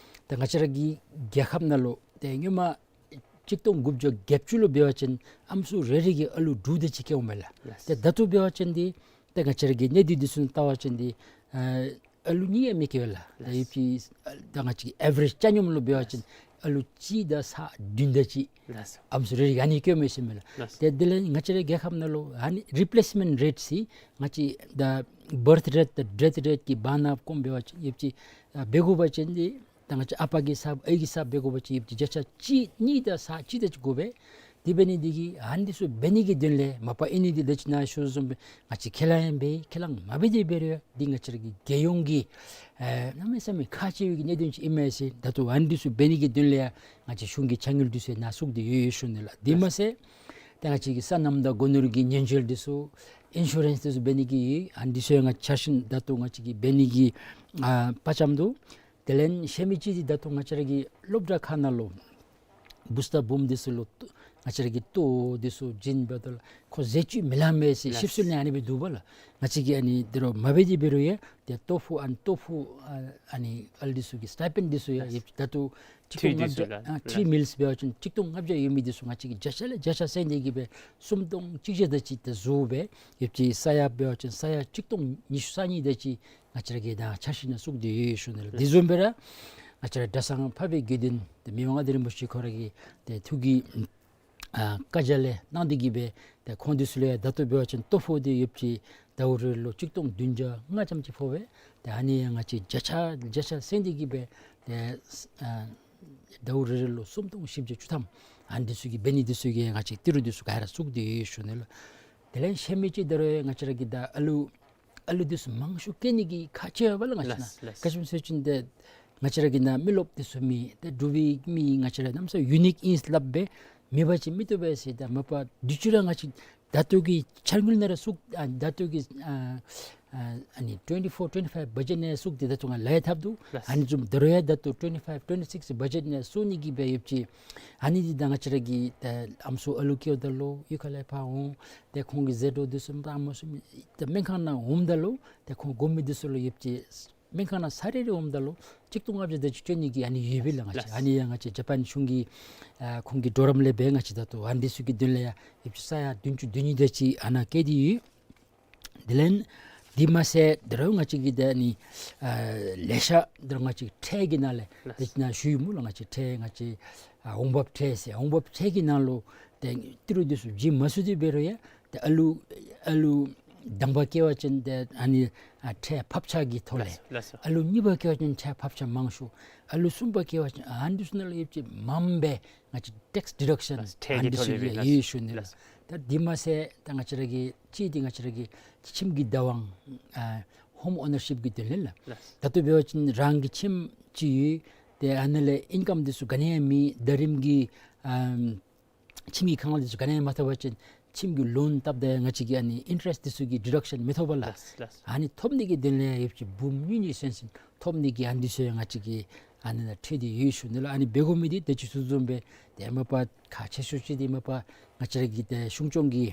ད་ང་བཅས་ར་གི་རྒྱལ་ཁབ་ནང་ལུ་ཏེ་སྔོན་མ་གཅིག་སྟོང་དགུ་བརྒྱ་བརྒྱད་ཅུ་ལུ་འབད་བ་ཅིན་ཨམ་སྲུ་རེ་རེ་གིས་ཨ་ལུ་དྲུག་དེ་ཅིག་སྐྱེཝ་མས་ལགས། ལགས། ཏེ་ད་ལྟོ་འབད་བ་ཅིན་འདི་ཏེ་ང་བཅས་ར་གི་གནས་སྡུད་འདི་ཚུ་ནང་བལྟ་བ་ཅིན་འདི་ཨ་ཨ་ལུ་གཉིས་ཡང་མི་སྐྱེ་བས་ལགས། ད་ལགས། ཡོད་ཅི་ད་ང་བཅས་ཀྱི་ཨེ་ཝ་རེཇ་ཆ་སྙོམས་ལུ་འབད་བ་ཅིན་ལགས། ཨ་ལུ་གཅིག་དང་ཚར་བདུན་དེ་ཅིག་ལགས། ཨམ་སྲུ་རེ་རེ་གིས་ཨ་ནི་སྐྱེཝ་མས་ཟེར་མས་ལགས། ལགས། ཏེ་དེ་ལས་ང་བཅས་རའི་རྒྱལ་ཁབ་ནང་ལུ་ཨ་ནི་རི་པི་ལེསི་མེནཊ་རེཊ་ཟེར་ང་བཅས་ད་བརཐ་རེཊ་དང་ཌེཐ་རེཊ་ཀྱི་བར་ན་བཀོདཔ་འབད་བ་ཅིན་ཡོད་ཅི་ཨ་འབད་དགོ་པ་ཅིན་འདི་ད་ང་བཅས་ཨ་པ་གི་ས་ཨའི་གི་ས་འབད་དགོ་པ་ཅིན་ཡོད་ཅི་བརྒྱ་ཆ་གཅིག་གཉིས་དང་ཚར་གཅིག་དེ་ཅིག་དགོ་པས། དེ་འབད་ནི་འདི་གིས་ཨ་ནི་འདི་ཚུ་འབད་ནི་གི་དོན་ལས་མ་པ་ཨིན་ནི་འདི་ད་ཅི་ནཱ་ཞུ་བཟུམ་སྦེ་ང་བཅས་ཁས་བླངས་ཡང་འབད་ཁས་བླངས་མ་འབད་དེ་འབད་རུང་ཡང་འདི་ང་བཅས་ར་གི་རྒྱལ་ཡོངས་ཀྱི་ཨེ་གནམ་མེད་ས་མེད་ཁག་ཆེ་བའི་གི་གནད་དོན་ཅིག་ཨིན་མས་ཟེར། ད་ལྟོ་ཨ་ནི་འདི་ཚུ་འབད་ནི་གི་དོན་ལས་ཡང་ང་བཅས་གཞུང་གི་འཆར་དངུལ་འདི་ཚུ་ནཱ་བཙུགས་ཏེ་ཡོད་ཡོད་ཞུ་ནི་ལགས། དེ་མ་ཚད་ད་ང་བཅས་ཀྱི་སོ་ནམ་དང་སྒོ་ནོར་གྱི་ཉེན་བཅོལ་འདི་ཚུ་ཨིན་ཤུ་རེནསི་འདི་ཚུ་འབད་ནི་གི་ཨ་ནི་འདི་ཚུ་ཡང་ང་འཆར་གཞི་ད་ལྟོ་ང་བཅས་ཀྱིས་འབད་ནི་གི་ཨ་དཔའ་བཅམ་འདུག། དེ་ལས་ཤེས་མི་ཅིག་འདི་ད་ལྟོ་ང་བཅས་ར་གི་སློབ་གྲྭ་ཁག་ནང་ལུ་བུ་སྟ་འབུམ་འདི་ཚུ་ལུ་ང་བཅས་ར་གི་ལྟོ་འདི་ཚུ་བྱིན་འབདཝ་ད་ལུ་ཁོ་ཟས་བཅུད་མི་ལང་མས་ཟེར། ལགས། ཞིབ་འཚོལ་ནང་ཨ་ནི་སྦེ་འདུག་པ་ལགས། ང་བཅས་ཀྱིས་ཨ་ནི་འདི་རུ་མ་འབད་དེ་འབད་རུང་ཡང་ཏེ་ལྟོ་ཕུག་ཨ་ནི་ལྟོ་ཕུག་ཨ་ཨ་ནི་ཨ་ལུ་འདི་ཚུ་གི་སི་ཊའི་པེནཌ་འདི་ཚུ་ཡང་ལགས། ཡོད་ད་ལྟོ་ཆིག་སྟོང་ལྔ་བརྒྱ་ཨ་ཐི་རི་མིལསི་འབད་བ་ཅིན་ཆིག་སྟོང་ལྔ་བརྒྱ་ཡོད་མི་འདི་ཚུ་ང་བཅས་ཀྱིས་བརྒྱ་ཆ་ལས་བརྒྱ་ཆ་བསྲེས་ཏེ་གི་སྦེ་སུམ་སྟོང་གཅིག་བརྒྱ་དེ་ཅིག་ཏེ་བཟོ་སྦེ་ཡོད་ཅི། ས་ཡ་འབད་བ་ཅིན་ས་ཡ་ཆིག་སྟོང་ཉི་ཤུ་རྩ་གཉིས་དེ་ཅིག་ང་བཅས་ར་གིས་ད་འཆར་གཞི་ནང་བཙུགས་ཏེ་ཡོད་ཞུ་ནི་ལགས། དེ་བཟུམ་སྦེ་ར་ང་བཅས་ར་གྲྭ་ཚང་འཕགས་པའི་དགེ་འདུན་ཏེ་མི་དབང་མངའ་བདག་རིན་པོ་ཆེ་ཁོ་ར་གི་ཏེ་ཐུགས་ཀྱི་ཨ་བཀའ་རྒྱ་ལས་གནང་སྟེ་གི་སྦེ་ཏེ་ཁོང་འདི་ཚུ་ལུ་ཡང་ད་ལྟོ་འབད་བ་ཅིན་ལྟོ་ཕུག་འདི་ཡོད་ཅི་ཟླཝ་རེ་ལུ་ཆིག་སྟོང་བདུན་བརྒྱ་ལྔ་ཙམ་ཅིག་ཕོག་པས། ཏེ་ཨ་ནི་ཡང་ང་བཅས་བརྒྱ་ཆ་བརྒྱ་ཆ་བསྲེས་ཏེ་གི་སྦེ་ཏེ་ཨ་ཟླཝ་རེ་རེ་ལུ་སུམ་སྟོང་བཞི་བརྒྱ་བཅུ་ཐམ་ཨ་ནི་འདི་ཚུ་གི་འབད་ནི་འདི་ཚུ་གི་ང་བཅས་ཏི་རུ་འདི་ཚུ་ག་ར་བཙུགས་ཏེ་ཡོད་ཞུ་ནི་ལགས། དེ་ལས་ཤེས་མི་ཅིག་ད་རུང་ཡང་ང་བཅས་ར་གི་ད་ཨ་ལུ་ཨ་ལུ་འདི་ཚུ་མང་ཤོས་སྐྱེ་ནི་གི་ཁག་ཆེ་བ་ལགས། ང་བཅས་ནཱ་ལགས། ལགས། ག་ཅི་སྨོ་ཟེར་བ་ཅིན་ཏེ་ང་བཅས་ར་གི་ནཱ་མི་རློབས་འདི་ཚུ་མེད། ཏེ་འབྲུག་པའི་མི་ང་བཅས་ར་གནམ་མེད་ས་མེད་ཡུ་ནིཀ་ཨིན་སླབ་སྦེ་མེད་པ་ཅིན་མི་བཏུབ་པས་ཟེར། ད་མ་པ་དུས་ཅི་ར་ང་བཅས་ད་ལྟོ་གི་འཆར་དངུལ་ནང་ར་བཙུགས་ཨ་ད་ལྟོ་གི་ཨ་ཨ་ཨ་ནི་ཊུ་ཝེན་ཊི་ཕོར་ཊུ་ཝེན་ཊི་ཕའིབ་བ་ཇེཊ་ནང་བཙུགས་ཏེ་ད་ལྟོ་ང་ལས་འཐབ་འདུག། ལགས། ཨ་ནི་བཟུམ་ད་རུང་ཡང་ད་ལྟོ་ཊུ་ཝེན་ཊི་ཕའིབ་ཊུ་ཝེན་ཊི་སིཀསི་བ་ཇེཊ་ནང་བཙུགས་ནི་གི་སྦེ་ཡོད་ཅི། ཨ་ནི་འདི་ད་ང་བཅས་ར་གི་ད་ཨམ་སྲུ་ཨ་ལུ་སྐྱེཝ་ད་ལུ་གཡུས་ཁ་ལས་ཕར་འོང་། ཏེ་ཁོང་གི་ཟས་འགྲོ་འདི་ཚུ་ད་མ་སོང་མི་ད་སྨན་ཁང་ནང་འོངམ་ད་ལུ་ཏེ་ཁོང་དགོ་མི་འདི་ཚུ་ལུ་ཡོད་ཅི། སྨན་ཁང་ནང་ཚར་རེ་རེ་འོངམ་ད་ལུ་ཆིག་སྟོང་ལྔ་བརྒྱ་དེ་ཅིག་སྤྲོད་ནི་གི་ཨ་ནི་ཡོད་པས་ལགས། ང་བཅས་ལགས། ཨ་ནི་ཡང་ང་བཅས་ཇ་པཱན་གཞུང་གི་ཨ་ཁོང་གི་གྲོགས་རམ་ལས་སྦེ་ང་བཅས་ད་ལྟོ་ཨ་ནི་འདི་ཚུ་གི་དོན་ལས་ཡང་ཡོད་ཅི་ས་ཡ་བདུན་ཅུ་དོན་གཉིས་དེ་ཅིག་ཨ་ནཱ་བསྐྱལ་ཏེ་ཡོད། དེ་ལས་འདི་མ་ཚད་ད་རུང་ང་བཅས་ཀྱི་ད་ཨ་ནི་ཨ་ལེ་ཤ་ད་རུང་ང་བཅས་ཁྲལ་གྱི་ནང་ལས་ལགས། དེ་ཅིག་ནཱ་ཞུ་ཡི་སྨོ་ལགས། ང་བཅས་ཁྲལ་ང་བཅས་ཨ་འོང་འབབ་ཁྲལ་ཟེར། འོང་འབབ་ཁྲལ་གྱི་ནང་ལུ་ཏེ་ཏི་རུ་འདི་ཚུ་བྱིན་མ་ཚུགས་ཏེ་འབད་རུང་ཡང་ཏེ་ཨ་ལུ་ཨ་ལུ་དང་པ་སྐྱེ་བ་ཅིན་ཏེ་ཨ་ནི་ཨ་ཁྲལ་ཕབ་ཆག་གི་ཐོག་ལས། ལགས་སོ། ཨ་ལུ་གཉིས་པ་སྐྱེ་བ་ཅིན་ཁྲལ་ཕབ་ཆག་མང་ཤོས། ཨ་ལུ་གསུམ་པ་སྐྱེ་བ་ཅིན་ཨ་ནི་འདི་ཚུ་ནང་ལུ་ཡོད་ཅི་མངམ་སྦེ་ང་བཅས་ཊེགསི་ཌི་ཌག་ཤཱན་ལགས། ཁྲལ་གྱི་ཐོག་ལས་ཨ་ནི་འདི་ཚུ་ཡང་ཡོད་ཞུ་ནི་ལགས། ལགས། ད་འདི་མ་ཚད་ད་ང་བཅས་ར་གི་གཅིག་འདི་ང་བཅས་ར་གི་ཁྱིམ་གྱི་བདག་དབང་ཨ་ཧོམ་ཨོ་ནར་ཤིཔ་གི་དོན་ལས་ལགས། ལགས། ད་ལྟོ་འབད་བ་ཅིན་རང་གི་ཁྱིམ་ཅིག་ཡོད། ཏེ་ཨ་ནཱ་ལས་ཨིན་ཀམ་འདི་ཚུ་ག་ནི་ཡང་མེད། ཟླ་རིམ་གྱི་ཨམ་ཁྱིམ་གྱི་ཁང་གླ་འདི་ཚུ་ག་ནི་ཡང་མ་བཏབ་པ་ཅིན་ཁྱིམ་གྱི་ལོན་བཏབ་ད་ཡང་ང་བཅས་ཀྱིས་ཨ་ནི་ཨིན་ཊ་རེསཊ་འདི་ཚུ་གི་ཌི་ཌག་ཤཱན་མི་ཐོབ་པས་ལགས། ལགས་ལགས། ཨ་ནི་ཐོབ་ནི་གི་དོན་ལས་ཡོདཔ་ཅིག་འབུམ་གཉིས་གཉིས་ཟེར་ཟེར་ཐོབ་ནི་གི་ཨ་ནི་འདི་ཚུ་ཡང་ང་བཅས་ཀྱིས་ཨ་ནི་ནང་ཁྲིད་དེ་ཡོད་ཞུ་ནི་ལགས། ཨ་ནི་འབད་དགོ་མི་འདི་ད་ཅི་ཞུ་བཟུམ་སྦེ་ཏེ་མ་པ་ཁག་ཆེ་ཤོས་ཅིག་འདི་མ་པ་ང་བཅས་ར་གི་ཏེ་གཞུང་སྐྱོང་གི་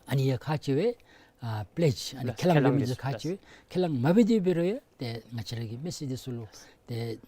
ཨ་ནི་ཡང་ཁག་ཆེ་བས། ཨ་པི་ལེཇ་ཨ་ནི་ལགས། ཁས་བླངས་ཁས་བླངས་འབད་མི་འདི་ཚུ་ཁག་ཆེ་བས། ལགས། ཁས་བླངས་མ་འབད་དེ་འབད་རུང་ཡང་ཏེ་ང་བཅས་ར་གི་མི་སེར་འདི་ཚུ་ལུ་ཏེ་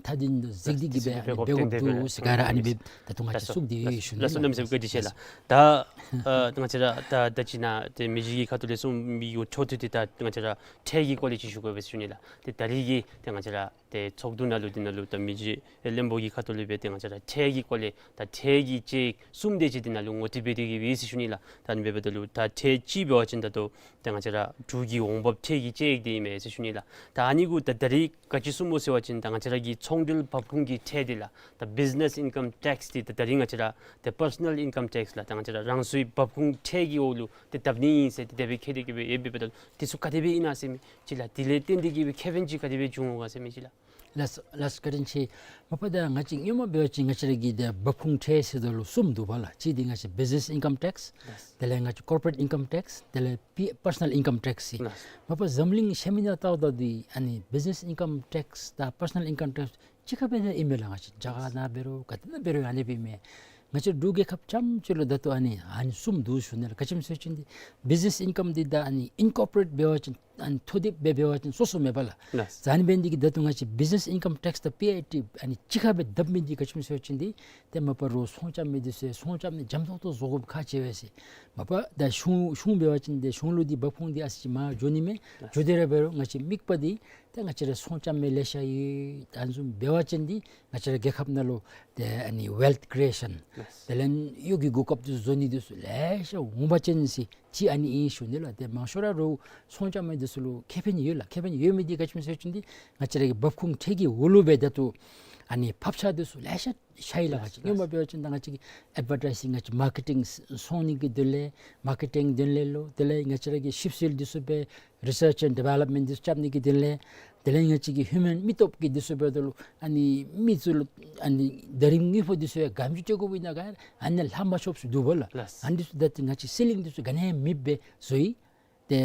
མཐའ་དོན་དུ་གཟིགས་ཏེ་གིས་སྦེ་ཨ་ནི་འབད་དགོཔ་ཏན་ཏན་འབད་རུང་ཟེར་ག་ར་ཨ་ནི་སྦེ་ད་ལྟོ་ང་བཅས་ཚུགས་ཏེ་ཡོད་ཞུ་ནི་ལགས། ལགས་སོ། གནམ་མེད་ས་མེད་བཀའ་དྲིན་ཆེ་ལགས། ད་ཨ་ང་བཅས་ར་ད་ད་ཅི་ནཱ་ཏེ་མི་རྗེ་གི་ཁ་ཐུག་ལས་གསུངས་མི་གི་འཕྲོ་མཐུད་དེ་ད་ང་བཅས་ར་ཁྲལ་གྱི་སྐོར་ལས་ཅིག་ཞུ་དགོ་པས་ཟེར་ཞུ་ནི་ལགས། ཏེ་ད་རིས་ཀྱི་ཏེ་ང་བཅས་ར་ཏེ་ཚོགས་འདུ་ནང་ལུ་འདི་ནང་ལུ་ད་མི་རྗེ་བློན་པོ་གི་ཁ་ཐུག་ལས་སྦེ་ཏེ་ང་བཅས་ར་ཁྲལ་གྱི་སྐོར་ལས་ད་ཁྲལ་གྱི་དཔྱད་ཡིག་གསུམ་དེ་ཅིག་འདི་ནང་ལུ་ངོ་སྤྲོད་འབད་དེ་གིས་སྦེ་ཟེར་ཞུ་ནི་ལགས། ད་ཨ་ནི་འབདཝ་ད་ལུ་ད་ཁྲལ་གཅིག་འབད་བ་ཅིན་ད་ལྟོ་ཏེ་ང་བཅས་ར་འབྲུག་གི་འོང་འབབ་ཁྲལ་གྱི་དཔྱད་ཡིག་འདི་ཨིན་མས་ཟེར་ཞུ་ནི་ལགས། ད་ཨ་ནི་གུ་ད་ད་རིས་ག་ཅི་གསུངམ་སྨོ་ཟེར་བ་ཅིན་ད་ང་བཅས་ར་གི་ཚོང་འབྲེལ་འབབ་ཁུངས་ཀྱི་ཁྲལ་འདི་ལགས། ད་བིཛི་ནེསི་ཨིན་ཀམ་ཊེགསི་འདི་ད་ད་རིས་ང་བཅས་ར་ཏེ་པར་སོ་ནཱལ་ཨིན་ཀམ་ཊེགསི་ལགས། ད་ང་བཅས་ར་རང་སོའི་འབབ་ཁུངས་ཁྲལ་གྱི་འོག་ལུ་ཏེ་བསྡབ་ནི་ཨིན་ཟེར་ཏེ་དེ་སྦེ་ཁྱད་དེ་གིས་སྦེ་ཡོད་པས་པ་ད་ལུ་དེ་ཚུ་ག་དེ་སྦེ་ཨིན་ན་ཟེར་མི་ཅིག་ལགས། དེ་ལས་བརྟེན་ཏེ་གིས་སྦེ་ཁེ་ཕན་ཅིག་ག་དེ་སྦེ་འབྱུང་འོང་ག་ཟེར་མི་ཅིག་ལགས། ལགས་ལགས། བཀའ་དྲིན་ཆེ། མ་པ་ད་ང་བཅས་སྔོན་མ་འབད་བ་ཅིན་ང་བཅས་ར་གི་ཏེ་འབབ་ཁུངས་ཁྲལ་ཟེརཝ་ད་ལུ་གསུམ་འདུག་པ་ལགས། གཅིག་འདི་ང་བཅས་བིཛི་ནེསི་ཨིན་ཀམ་ཊེགསི། ལགས། དེ་ལས་ང་བཅས་ཀོར་པོ་རེཊ་ཨིན་ཀམ་ཊེགསི། དེ་ལས་པི་པར་སོ་ནཱལ་ཨིན་ཀམ་ཊེགསི་ཟེར། ལགས། མ་པ་འཛམ་གླིང་ཤར་མི་ནང་བལྟཝ་ད་འདི་ཨ་ནི་བིཛི་ནེསི་ཨིན་ཀམ་ཊེགསི་དང་པར་སོ་ནཱལ་ཨིན་ཀམ་ཊེགསི་གཅིག་ཁར་སྦེ་ཨིན་མས་ལགས། ང་བཅས་རྒྱ་གར་ནང་འབད་རུང་ག་ཏེ་ནང་འབད་རུང་ཨ་ནི་སྦེ་ཨིན་མས། ང་བཅས་འབྲུག་རྒྱལ་ཁབ་རྐྱངམ་གཅིག་ལུ་ད་ལྟོ་ཨ་ནི་ཨ་ནི་གསུམ་འདུག་ཞུ་ནི་ལགས། ག་ཅི་སྨོ་ཟེར་བ་ཅིན་འདི་བིཛི་ནེསི་ཨིན་ཀམ་འདི་ད་ཨ་ནི་ཨིན་ཀོར་པོ་རེཊ་འབད་བ་ཅིན་ཨ་ནི་ཐོ་དེབ་སྦེ་འབད་བ་ཅིན་སོ་སོ་མེད་པ་ལགས། ལགས། ཨ་ནི་འབད་ནི་འདི་གིས་ད་ལྟོ་ང་བཅས་བིཛི་ནེསི་ཨིན་ཀམ་ཊེགསི་དང་པི་ཨའི་ཊི་ཨ་ནི་གཅིག་ཁར་སྦེ་བསྡབ་མི་འདི་ག་ཅི་སྨོ་ཟེར་བ་ཅིན་འདི་ཏེ་མ་པ་རོགས་ཚོང་རྐྱབ་མི་འདི་ཚུ་ཚོང་རྐྱབ་ནི་འཇམ་ཏོག་ཏོ་བཟོ་དགོཔ་ཁག་ཆེ་བས་ཟེར། མ་པ་ད་གཞུང་གཞུང་འབད་བ་ཅིན་ཏེ་གཞུང་ལུ་འདི་འབབ་ཁུངས་འདི་ཨ་ཙི་ཅིག་མར་འགྱོ་ནི་མས། ལགས། འགྱོ་སྟེ་ར་འབད་རུང་ང་བཅས་དམིགས་པ་འདི་ད་ང་བཅས་ར་ཚོང་རྐྱབ་མི་ལེ་ཤ་ཡོད། ཨ་ནི་བཟུམ་འབད་བ་ཅིན་འདི་ང་བཅས་ར་རྒྱལ་ཁབ་ནང་ལུ་ཏེ་ཨ་ནི་ཝེལཐ་ཀི་རི་ཨེ་ཤཱན། ལགས། དེ་ལས་གཡོག་གི་གོ་སྐབས་འདི་བཟོ་ནི་འདི་ཚུ་ལེ་ཤ་འོང་པ་ཅིན་ཟེར་ཅིག་ཨ་ནི་ཨིན་ཞུ་ནི་ལགས། ཏེ་མང་ཤོས་ར་རོགས་ཚོང་རྐྱབ་མི་འདི་ཚུ་ལུ་ཁེ་ཕན་ཡོད་ལགས། ཁེ་ཕན་ཡོད་མི་འདི་ག་ཅི་སྨོ་ཟེར་བ་ཅིན་འདི་ང་བཅས་ར་གི་འབབ་ཁུངས་ཁྲལ་གྱི་འོག་ལུ་སྦེ་ད་ལྟོ་ཨ་ནི་ཕབ་ཆག་འདི་ཚུ་ལེ་ཤ་ཤར་ཡི་ལགས། ང་བཅས་སྔོན་མ་འབད་བ་ཅིན་ད་ང་བཅས་ཀྱི་ཨེཌ་ཝར་ཊའི་ཟིང་ང་བཅས་མར་ཀེ་ཊིང་སོང་ནི་གི་དོན་ལས་མར་ཀེ་ཊིང་དོན་ལས་ལོ། དེ་ལས་ང་བཅས་ར་གི་ཞིབ་འཚོལ་འདི་ཚུ་སྦེ་རི་སརཆ་ཨེནཌ་ཌི་ཝེ་ལོབ་མེནཊ་འདི་ཚུ་རྐྱབ་ནི་གི་དོན་ལས། དེ་ལས་ང་བཅས་ཀྱི་ཧིའུ་མཱན་མི་སྟོབས་ཀྱི་འདི་ཚུ་འབདཝ་ད་ལུ་ཨ་ནི་མི་ཚུ་ལུ་ཨ་ནི་ཟླ་རིམ་དངུལ་ཕོགས་འདི་ཚུ་ཡང་ག་དེམ་ཅིག་སྤྲོད་དགོཔ་ཨིན་ན་ག་ཨ་ནི་ལྷག་མ་ཆོགཔ་ཚུ་འདུག་པ་ལགས། ལགས། ཨ་ནི་འདི་ཚུ་ད་ཏེ་ང་བཅས་སི་ལིང་འདི་ཚུ་ག་ནི་ཡང་མེདཔ་སྦེ་བཟོ་ཡི། ཏེ་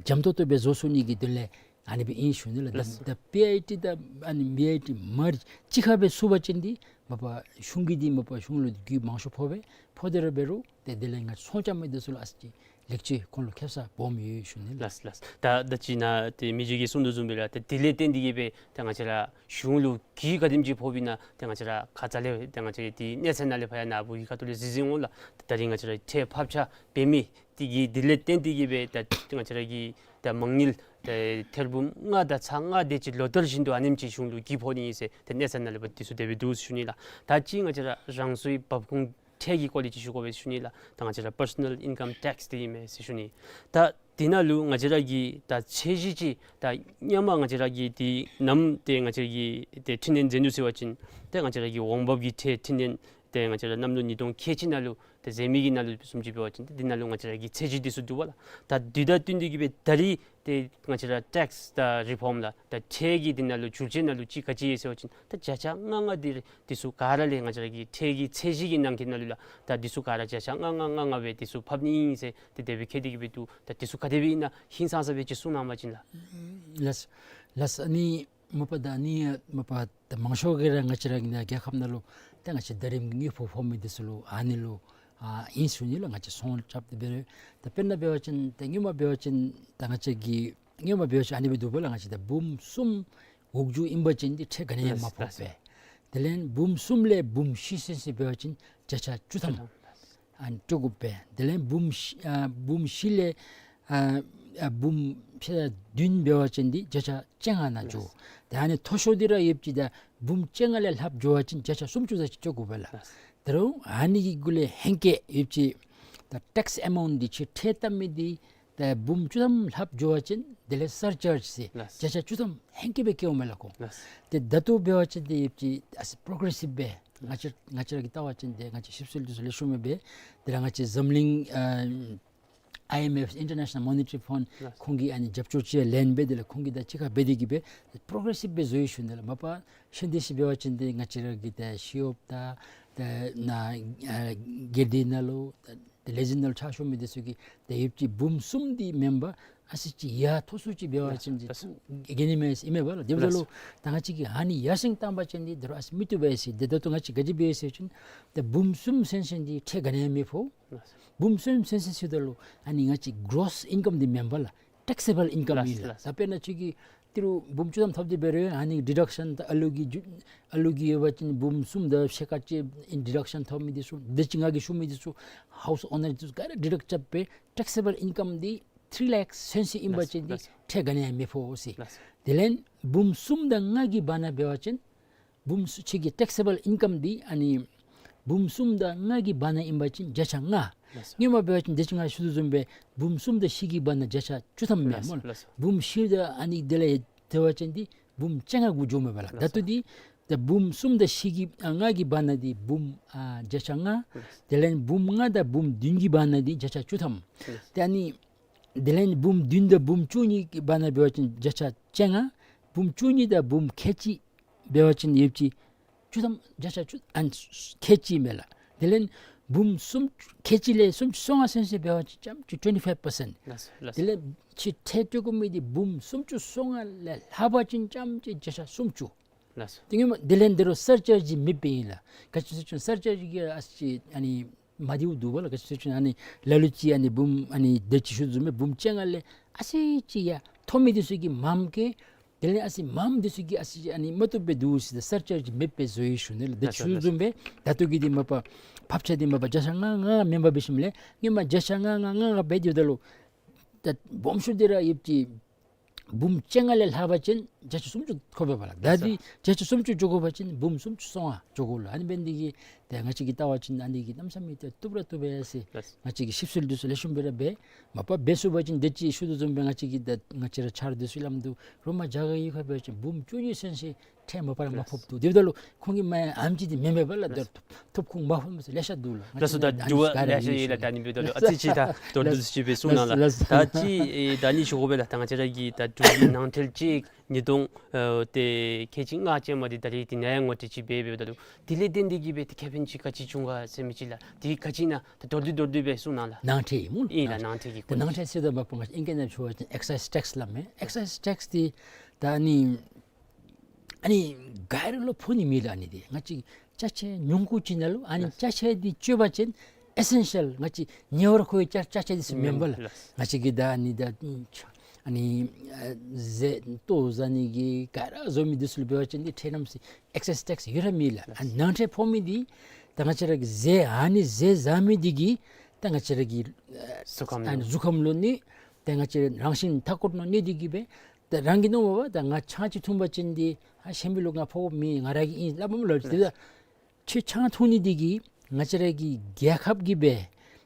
འཇམ་ཏོག་ཏོ་སྦེ་བཟོ་ཚུགས་ནི་གི་དོན་ལས་ཨ་ནི་སྦེ་ཨིན་ཞུ་ནི་ལགས། ལགས། ད་པི་ཨའི་ཊི་དང་ཨ་ནི་བི་ཨའི་ཊི་མར་ཇི་གཅིག་ཁར་སྦེ་ཚུད་པ་ཅིན་འདི་མ་པ་གཞུང་གིས་འདི་མ་པ་གཞུང་ལུ་རྒུད་མང་ཤོས་ཕོག་པས། ཕོག་སྟེ་ར་འབད་རུང་ཏེ་དེ་ལས་ང་ཚོང་རྐྱབ་མི་འདི་ཚུ་ལུ་ཨ་ཙི་ཅིག་ལེགས་བཅོས་ཁོང་ལུ་ཁེབ་ས་སྦོམ་ཡོད་ཞུ་ནི་ལགས། ལགས་ལགས། ད་ད་ཅི་ནཱ་ཏེ་མི་རྗེ་གིས་གསུངས་དོ་བཟུམ་སྦེ་ར་ཏེ་དེ་ལས་བརྟེན་ཏེ་གིས་སྦེ་ཏེ་ང་བཅས་ར་གཞུང་ལུ་རྒུད་ག་དེམ་ཅིག་ཕོགཔ་ཨིན་ན་ཏེ་ང་བཅས་ར་ཁ་ཙ་ལས་ཏེ་ང་བཅས་ཏེ་གནས་ཚད་ནང་ལས་ཕར་ཡང་ནཱ་བུ་གི་ཁ་ཐུག་ལས་གཟིགས་གཟིགསཔ་འོང་ལགས། ད་རིས་ང་བཅས་ར་ཁྲལ་ཕབ་ཆག་འབད་མི་དེ་གིས་དེ་ལས་བརྟེན་ཏེ་གིས་སྦེ་ད་ང་བཅས་ར་གི་ད་མ་དངུལ་ད་ཐེར་འབུམ་ལྔ་དང་ཚག་ལྔ་དེ་ཅིག་ལོ་ལྟར་བཞིན་དུ་ཨ་ནེམ་ཅིག་གཞུང་ལུ་རྒུད་ཕོག་ནི་ཨིན་ཟེར་ཏེ་གནས་ཚད་ནང་ལས་འབད་དེ་ཚུ་དེ་སྦེ་འདུག་ཞུ་ནི་ལགས། ད་ཅི་ང་བཅས་ར་རང་སོའི་འབབ་ཁུངས་ཁྲལ་གྱི་སྐོར་ལས་ཅིག་ཞུ་དགོ་པས་ཟེར་ཞུ་ནི་ལགས། ད་ང་བཅས་ར་པར་སོ་ནཱལ་ཨིན་ཀམ་ཊེགསི་འདི་ཨིན་མས་ཟེར་ཞུ་ནི། ད་དེ་ནང་ལུ་ང་བཅས་ར་གི་ད་ཚད་གཞི་ཅིག་ད་སྔོན་མ་ང་བཅས་ར་གི་དེ་ནམ་ཏེ་ང་བཅས་ར་གི་ཏེ་འཕྲི་སྣོན་མཛད་ནུག་ཟེར་བ་ཅིན་ཏེ་ང་བཅས་ར་གི་འོང་འབབ་ཀྱི་ཁྲལ་འཕྲི་སྣོན་ཏེ་ང་བཅས་ར་གནམ་ལོ་ཉིས་སྟོང་ཁལ་གཅིག་ནང་ལུ་ཏེ་མཛད་མི་གི་ནང་ལུ་བཟུམ་ཅིག་འབད་བ་ཅིན་ཏེ་དེ་ནང་ལུ་ང་བཅས་ར་གི་ཚད་གཞི་འདི་ཚུ་འདུག་པ་ལགས། ད་དུས་དང་བསྟུན་ཏེ་གིས་སྦེ་ད་རིས་ཏེ་ང་བཅས་ར་ཊེགསི་དང་རི་ཕོམ་ལགས་ད་ཁྲལ་གྱི་དེ་ནང་ལུ་འགྱུར་བཅོས་ནང་ལུ་ཅིག་ག་ཅི་ཡོད་ཟེར་བ་ཅིན་ད་བརྒྱ་ཆ་ལྔ་ལྔ་འདི་འདི་ཚུ་ག་ར་ལས་ང་བཅས་ར་གི་ཁྲལ་གྱི་ཚད་གཞི་གི་ནང་གི་ནང་ལུ་ལགས་ད་འདི་ཚུ་ག་ར་བརྒྱ་ཆ་ལྔ་ལྔ་ལྔ་ལྔ་སྦེ་འདི་ཚུ་ཕབ་ནི་ཨིན་ཟེར་ཏེ་དེ་སྦེ་ཁྱད་དེ་གིས་སྦེ་འདུག། ད་འདི་ཚུ་ག་དེ་སྦེ་ཨིན་ན་ཧིང་སངས་ས་སྦེ་ཅིག་གསུང་གནང་བ་ཅིན་ལགས། ལགས་ལགས། ཨ་ནི་མ་པ་ད་ཨ་ནི་མ་པ་ད་མང་ཤོས་ཀྱིས་ར་ང་བཅས་ར་གི་ནཱ་རྒྱལ་ཁབ་ནང་ལུ་ད་ང་བཅས་ཟླ་རིམ་དངུལ་ཕོགས་ཕོག་མི་འདི་ཚུ་ལུ་ཨ་ནི་ལུ་ཨ་ཨིན་ཟེར་ཞུ་ནི་ལགས། ང་བཅས་ཚོང་རྐྱབ་སྟེ་འབད་རུང་ད་དཔེར་ན་འབད་བ་ཅིན་ད་སྔོན་མ་འབད་བ་ཅིན་ད་ང་བཅས་ཀྱི་སྔོན་མ་འབད་བ་ཅིན་ཨ་ནི་སྦེ་འདུག་པ་ལགས། ང་བཅས་ད་འབུམ་གསུམ་འོག་འགྱོ་ཨིན་པ་ཅིན་འདི་ཁྲལ་ག་ནི་ཡང་མ་ཕོག་པས། དེ་ལས་འབུམ་གསུམ་ལས་འབུམ་བཞི་ཟེར་ཟེར་འབད་བ་ཅིན་བརྒྱ་ཆ་བཅུ་ཐམ་ཨ་ནི་སྤྲོད་དགོ་པས། དེ་ལས་འབུམ་བཞི་ཨ་འབུམ་བཞི་ལས་ཨ་ཨ་འབུམ་ཕྱེད་དང་བདུན་འབད་བ་ཅིན་འདི་བརྒྱ་ཆ་བཅོ་ལྔ་ནང་འགྱོ། ཏེ་ཨ་ནི་མཐོ་ཤོས་འདི་ར་ཡོདཔ་ཅིག་ད་འབུམ་བཅོ་ལྔ་ལས་ལྷགཔ་འགྱོ་བ་ཅིན་བརྒྱ་ཆ་སུམ་ཅུ་ཙམ་ཅིག་སྤྲོད་དགོ་པས་ལགས། ད་རུང་ཨ་ནི་གི་གུ་ལས་ཧེང་སྐལ་ཡོདཔ་ཅིག་ད་ཊེགསི་ཨ་མའུནཊ་འདི་ཁྱོད་ཁྲལ་བཏབ་མི་འདི་ཏེ་འབུམ་བཅུ་ཐམ་ལྷགཔ་འགྱོ་བ་ཅིན་དེ་ལས་སར་ཅཱརཇ་ཟེར་ལགས། བརྒྱ་ཆ་བཅུ་ཐམ་ཧེང་སྐལ་སྦེ་བཀལཝ་མས་ལགས་ཁོང་། ལགས། ཏེ་ད་ལྟོ་འབད་བ་ཅིན་ཏེ་ཡོདཔ་ཅིག་ཨ་ཙི་པོརོ་གེ་རེ་སིབ་སྦེ་ང་བཅས་ང་བཅས་ར་གིས་བལྟ་བ་ཅིན་ཏེ་ང་བཅས་ཞིབ་འཚོལ་འདི་ཚུ་ལེགས་ཤོམ་སྦེ་འབད་དེ་ར་ང་བཅས་འཛམ་གླིང་ཨ་ ཨའི་ཨེམ་ཨེཕ་International Monetary Fund ལགས། ཁོང་གིས་ཨ་ནི་རྒྱབ་སྐྱོར་ཅིག་ལེན་སྦེ་དེ་ལས་ཁོང་གིས་ད་གཅིག་ཁར་འབད་དེ་གིས་སྦེ་པོ་རོ་གེ་རེ་སིབ་སྦེ་བཟོ་ཡི་ཞུ་ནི་ལགས། མ་པ་ཤིན་ཏེ་ཤི་འབད་བ་ཅིན་དེ་ང་བཅས་ར་གི་ད་ཤི་ཡོབ་ད་ད་ནཱ་ཨ་སྒེར་སྡེ་ནང་ལུ་ད་ལས་འཛིན་ནང་ལུ་ཕྱག་ཞུ་མི་འདི་ཚུ་གིས་ད་ཡོདཔ་ཅིག་འབུམ་གསུམ་འདི་མེན་པར་ཨ་ཙི་ཅིག་ཡར་མཐོ་སུ་ཅིག་འབད་བ་ཅིན་ཅིག་ལགས། ག་ནི་མེད་ཨིན་མས་པ་ལགས། དེ་འབདཝ་ད་ལུ་ད་ང་བཅས་ཀྱིས་ཨ་ནི་ཡར་སེང་བཏང་པ་ཅིན་འདི་ད་རུང་ཨ་ཙི་མི་བཏུབ་པས་ཟེར། དེ་ད་ལྟོ་ང་བཅས་ག་ཅི་འབད་ཡི་ཟེར་བ་ཅིན་ད་འབུམ་གསུམ་ཟེར་མི་འདི་ཁྲལ་ག་ནི་ཡང་མི་ཕོག། འབུམ་གསུམ་ཟེར་མི་ཟེརཝ་ད་ལུ་ཨ་ནི་ང་བཅས་གྲོསི་ཨིན་ཀམ་འདི་མེན་པ་ལགས། ཊེག་སི་བཱལ་ཨིན་ཀམ་ལགས། ཨིན་ལགས། ལགས། ད་དཔེར་ན་ཁྱོད་ཀྱིས་ཏི་རུ་འབུམ་བཅུ་ཐམ་ཐོབ་སྟེ་འབད་རུང་ཨ་ནི་ཌི་ཌག་ཤཱན་ད་ཨ་ལུ་གི་ཨ་ལུ་གི་ཡོད་པ་ཅིན་འབུམ་གསུམ་དང་ཕྱེད་ཀ་ཅིག་ཨིན་ཌི་ཌག་ཤཱན་ཐོབ་མི་འདི་ཚུ་དེ་ཅིག་ང་གིས་ཞུ་མི་འདི་ཚུ་ཧའུསི་ཨོ་ནར་འདི་ཚུ་ག་ར་ཌི་ཌག་རྐྱབ་སྦེ་ཊེག་སི་བཱལ་ཨིན་ཀམ་འདི་ཐིརི་ལེགསི་ཚུན་ཚོད་ཨིན་པ་ཅིན་འདི་ལགས། ལགས། ཁྲལ་ག་ནི་ཡང་མི་ཕོག་ཟེར། ལགས། དེ་ལས་འབུམ་གསུམ་དང་ལྔ་གི་བར་ན་འབད་བ་ཅིན་འབུམ་གསུམ་ཁྱོད་ཀྱི་ཊེག་སི་བཱལ་ཨིན་ཀམ་འདི་ཨ་ནི་འབུམ་གསུམ་དང་ལྔ་གི་བར་ན་ཨིན་པ་ཅིན་བརྒྱ་ཆ་ལྔ། ལགས་སོ། སྔོན་མ་འབད་བ་ཅིན་དེ་ཅིག་ང་ཞུ་དོ་བཟུམ་སྦེ་འབུམ་གསུམ་དང་བཞི་གི་བར་ན་བརྒྱ་ཆ་བཅུ་ཐམ་མས་ལགས་སོ། སྨོ་ལགས། ལགས་སོ། འབུམ་བཞི་དང་ཨ་ནི་དེ་ལས་དེ་འབད་བ་ཅིན་འདི་འབུམ་བཅོ་ལྔ་གུ་འགྱོཝ་མས་པ་ལགས། ལགས་སོ། ད་ལྟོ་འདི་ད་འབུམ་གསུམ་དང་བཞི་གི་ཨ་ལྔ་གི་བར་ན་འདི་འབུམ་ཨ་བརྒྱ་ཆ་ལྔ། ལགས་སོ། དེ་ལས་འབུམ་ལྔ་དང་འབུམ་བདུན་གྱི་བར་ན་འདི་བརྒྱ་ཆ་བཅུ་ཐམ། ལགས་སོ། ཏེ་ཨ་ནི་དེ་ལས་འབུམ་བདུན་དང་འབུམ་བཅུ་གཉིས་ཀྱི་བར་ན་འབད་བ་ཅིན་བརྒྱ་ཆ་བཅོ་ལྔ། འབུམ་བཅུ་གཉིས་དང་འབུམ་ཁལ་གཅིག་འབད་བ་ཅིན་ཡོདཔ་ཅིག་བཅུ་ཐམ་བརྒྱ་ཆ་བཅུ་ཨ་ཁལ་གཅིག་མས་ལགས། དེ་ལས་འབུམ་སུམ་ཁལ་གཅིག་ལས་སུམ་ཅུ་སོ་ལྔ་ཚུན་ཚོད་འབད་བ་ཅིན་རྐྱངམ་ཅིག་ཊུ་ཝེན་ཊི་ཕའིབ་པར་སེནཊ། ལགས་སོ། ལགས་སོ། དེ་ལས་ཁྱོད་ཁྲལ་སྤྲོད་དགོ་མི་འདི་འབུམ་སུམ་ཅུ་སོ་ལྔ་ལས་ལྷག་པ་ཅིན་རྐྱངམ་ཅིག་བརྒྱ་ཆ་སུམ་ཅུ། ལགས་སོ། དེ་སྔོན་མ་དེ་ལས་འདི་རུ་སར་ཅརཇ་མེདཔ་སྦེ་ཨིན་ལགས། ག་ཅི་ཟེར་བ་ཅིན་སར་ཅརཇ་གི་ཨ་ཙི་ཨ་ནི་མ་བདེཝ་འདུག་པ་ལགས། ག་ཅི་ཟེར་བ་ཅིན་ཨ་ནི་ལ་ལུ་ཅིག་ཨ་ནི་འབུམ་ཨ་ནི་དེ་ཅིག་ཞུ་དོ་བཟུམ་སྦེ་འབུམ་བཅོ་ལྔ་ལས་ཨ་ཙི་ཅིག་ཡར་མཐོ་མི་འདི་ཚུ་གིས་མངམ་བཀལ། དེ་ལས་ཨ་ཙི་མངམ་འདི་ཚུ་གིས་ཨ་ཙི་ཨ་ནི་མ་བཏུབ་སྦེ་འདུག་ཟེར་ཏེ་སར་ཅརཇ་མེདཔ་སྦེ་བཟོ་ཡི་ཞུ་ནི་ལགས། དེ་ཅིག་ཞུ་དོ་བཟུམ་སྦེ་ད་ལྟོ་གི་འདི་མ་པ་ཕབ་ཆ་འདི་མ་པ་བརྒྱ་ཆ་ལྔ་ལྔ་མེན་པར་འབད་ཞིནམ་ལས་སྔོན་མ་བརྒྱ་ཆ་ལྔ་ལྔ་ལྔ་ལྔ་འབད་དེ་འབདཝ་ད་ལུ་ད་སྦོམ་ཤོས་འདི་ར་ཡོདཔ་ཅིག་འབུམ་བཅོ་ལྔ་ལས་ལྷག་པ་ཅིན་བརྒྱ་ཆ་སུམ་ཅུ་ཐོབ་པས་པ་ལགས། ད་འདི་བརྒྱ་ཆ་སུམ་ཅུ་འགྱོ་དགོ་པ་ཅིན་འབུམ་སུམ་ཅུ་སོ་ལྔ་འགྱོ་དགོ་ལགས། ཨ་ནི་འབད་ནི་འདི་གིས་ཏེ་ང་བཅས་ཀྱིས་བལྟ་བ་ཅིན་ཨ་ནི་འདི་གིས་གནམ་མེད་ས་མེད་ཏེ་བཏུབ་ར་བཏུབ་པས་ཟེར། ལགས། ང་བཅས་ཀྱིས་ཞིབ་འཚོལ་འདི་ཚུ་ལེགས་ཤོམ་སྦེ་ར་འབད། མ་པ་འབད་ཚུགས་པ་ཅིན་དེ་ཅིག་ཞུ་དོ་བཟུམ་སྦེ་ང་བཅས་ཀྱི་ད་ང་བཅས་ར་ཆ་རོགས་འདི་ཚུ་ལམ་དུ་རོ་མ་རྒྱ་གར་ཡུལ་ཁར་འབད་བ་ཅིན་འབུམ་བཅུ་གཉིས་ཚུན་ཚོད་ཁྲལ་མ་པ་ར་མ་ཕོགཔ་འདུག། དེ་འབདཝ་ད་ལུ་ཁོང་གིས་མ་ཨ་ནེམ་ཅིག་འདི་མེན་མས་པ་ལགས། ལགས། ད་ཐོབ་ཁུངས་མ་ཕོག་མི་ཚུ་ལེ་ཤ་འདུག་ལགས། ལགས་སོ། ད་ང་བཅས་ཀྱིས་ད་རུང་ལེ་ཤ་ཡོད་ལགས། ད་ཨ་ནི་འབདཝ་ད་ལུ་ཨ་ཙི་ཅིག་ད་མདོར་བསྡུས་ཅིག་སྦེ་གསུང་གནང་ལགས། ལགས། ད་ཅི་ཨེ་ད་ཨ་ནི་ཞུ་དགོ་པས་ལགས། ད་ང་བཅས་ར་གི་ད་འབྲུག་གི་ནང་ཁྲལ་ཅིག་ཉིས་སྟོང་ཨེ་ཏེ་ཁལ་གཅིག་ལྔ་ཅན་མ་འདི་ད་རེས་འདི་ནང་ཡང་ངོ་སྤྲོད་ཅིག་འབད་འབདཝ་ད་ལུ་དེ་ལས་བརྟེན་ཏེ་གིས་སྦེ་ཏེ་ཁེ་ཕན་ཅིག་ག་ཅི་བྱུང་ག་ཟེར་མི་ཅིག་ལགས། དེ་ག་ཅི་ཨིན་ན་ད་མདོར་བསྡུས་མདོར་བསྡུས་སྦེ་གསུང་གནང་ལགས། ནང་ཁྲལ་ཨིན་སྨོ་ལགས། ཨིན་ལགས། ནང་ཁྲལ་གྱི་ད་སྐོར་ནང་ཁྲལ་ཟེརཝ་ད་མ་པ་ང་བཅས་ཨིང་སྐད་ནང་ཞུ་བ་ཅིན་ཨེག་སའིཛ་ཊེགསི་སླབ་མས། ཨེག་སའིཛ་ཊེགསི་འདི་ད་ཨ་ནི་ཨ་ནི་ག་ར་ལུ་ཕོག་ནི་མེད་ལགས། ཨ་ནི་འདི་ང་བཅས་ཅ་ཆས་ཉུང་ཀུ་ཅིག་ནང་ལུ་ཨ་ནི་ལགས། ཅ་ཆས་འདི་སྤྱོད་པ་ཅིན་ཨེ་སེན་ཤཱལ་ང་བཅས་ཉེ་བར་མཁོ་བའི་ཅ་ཅ་ཆས་འདི་ཚུ་མེན་པ་ལགས། ལགས། ང་བཅས་ཀྱི་ད་ཨ་ནི་ད་ཨ་ནི་ཨ་ཟས་ལྟོ་བཟའ་ནི་གི་ག་ར་བཟོ་མི་འདི་ཚུ་ལུ་འབད་བ་ཅིན་འདི་ཁྲལ་གནམ་མེད་ས་མེད་ཨེག་སའིཛ་ཊེགསི་ཡོད་ར་མེད་ལགས། ཨ་ནང་ཁྲལ་ཕོག་མི་འདི་ད་ང་བཅས་ར་གི་ཟས་ཨ་ནི་ཟས་བཟའ་མི་འདི་གིས་ད་ང་བཅས་ར་གི་ཨ་གཟུགས་ཁམས་ཨ་ནི་ལུ་གཟུགས་ཁམས་ལུ་གནོད། ད་ང་བཅས་རང་བཞིན་མཐའ་འཁོར་ལུ་གནོད་དེ་གིས་སྦེ་ད་རང་གིས་མནོཝ་མས་པ། ད་ང་ཆང་ཅིག་འཐུང་པ་ཅིན་འདི་ཨ་གཞན་མི་ལུ་ང་ཕོགཔ་མེད། ང་ར་གིས་ཨིན་སླབ་མས་ལགས། དེ་ད་ཁྱོད་ཆང་འཐུང་ནི་འདི་གིས་ང་བཅས་ར་གི་རྒྱལ་ཁབ་ཀྱིས་སྦེ་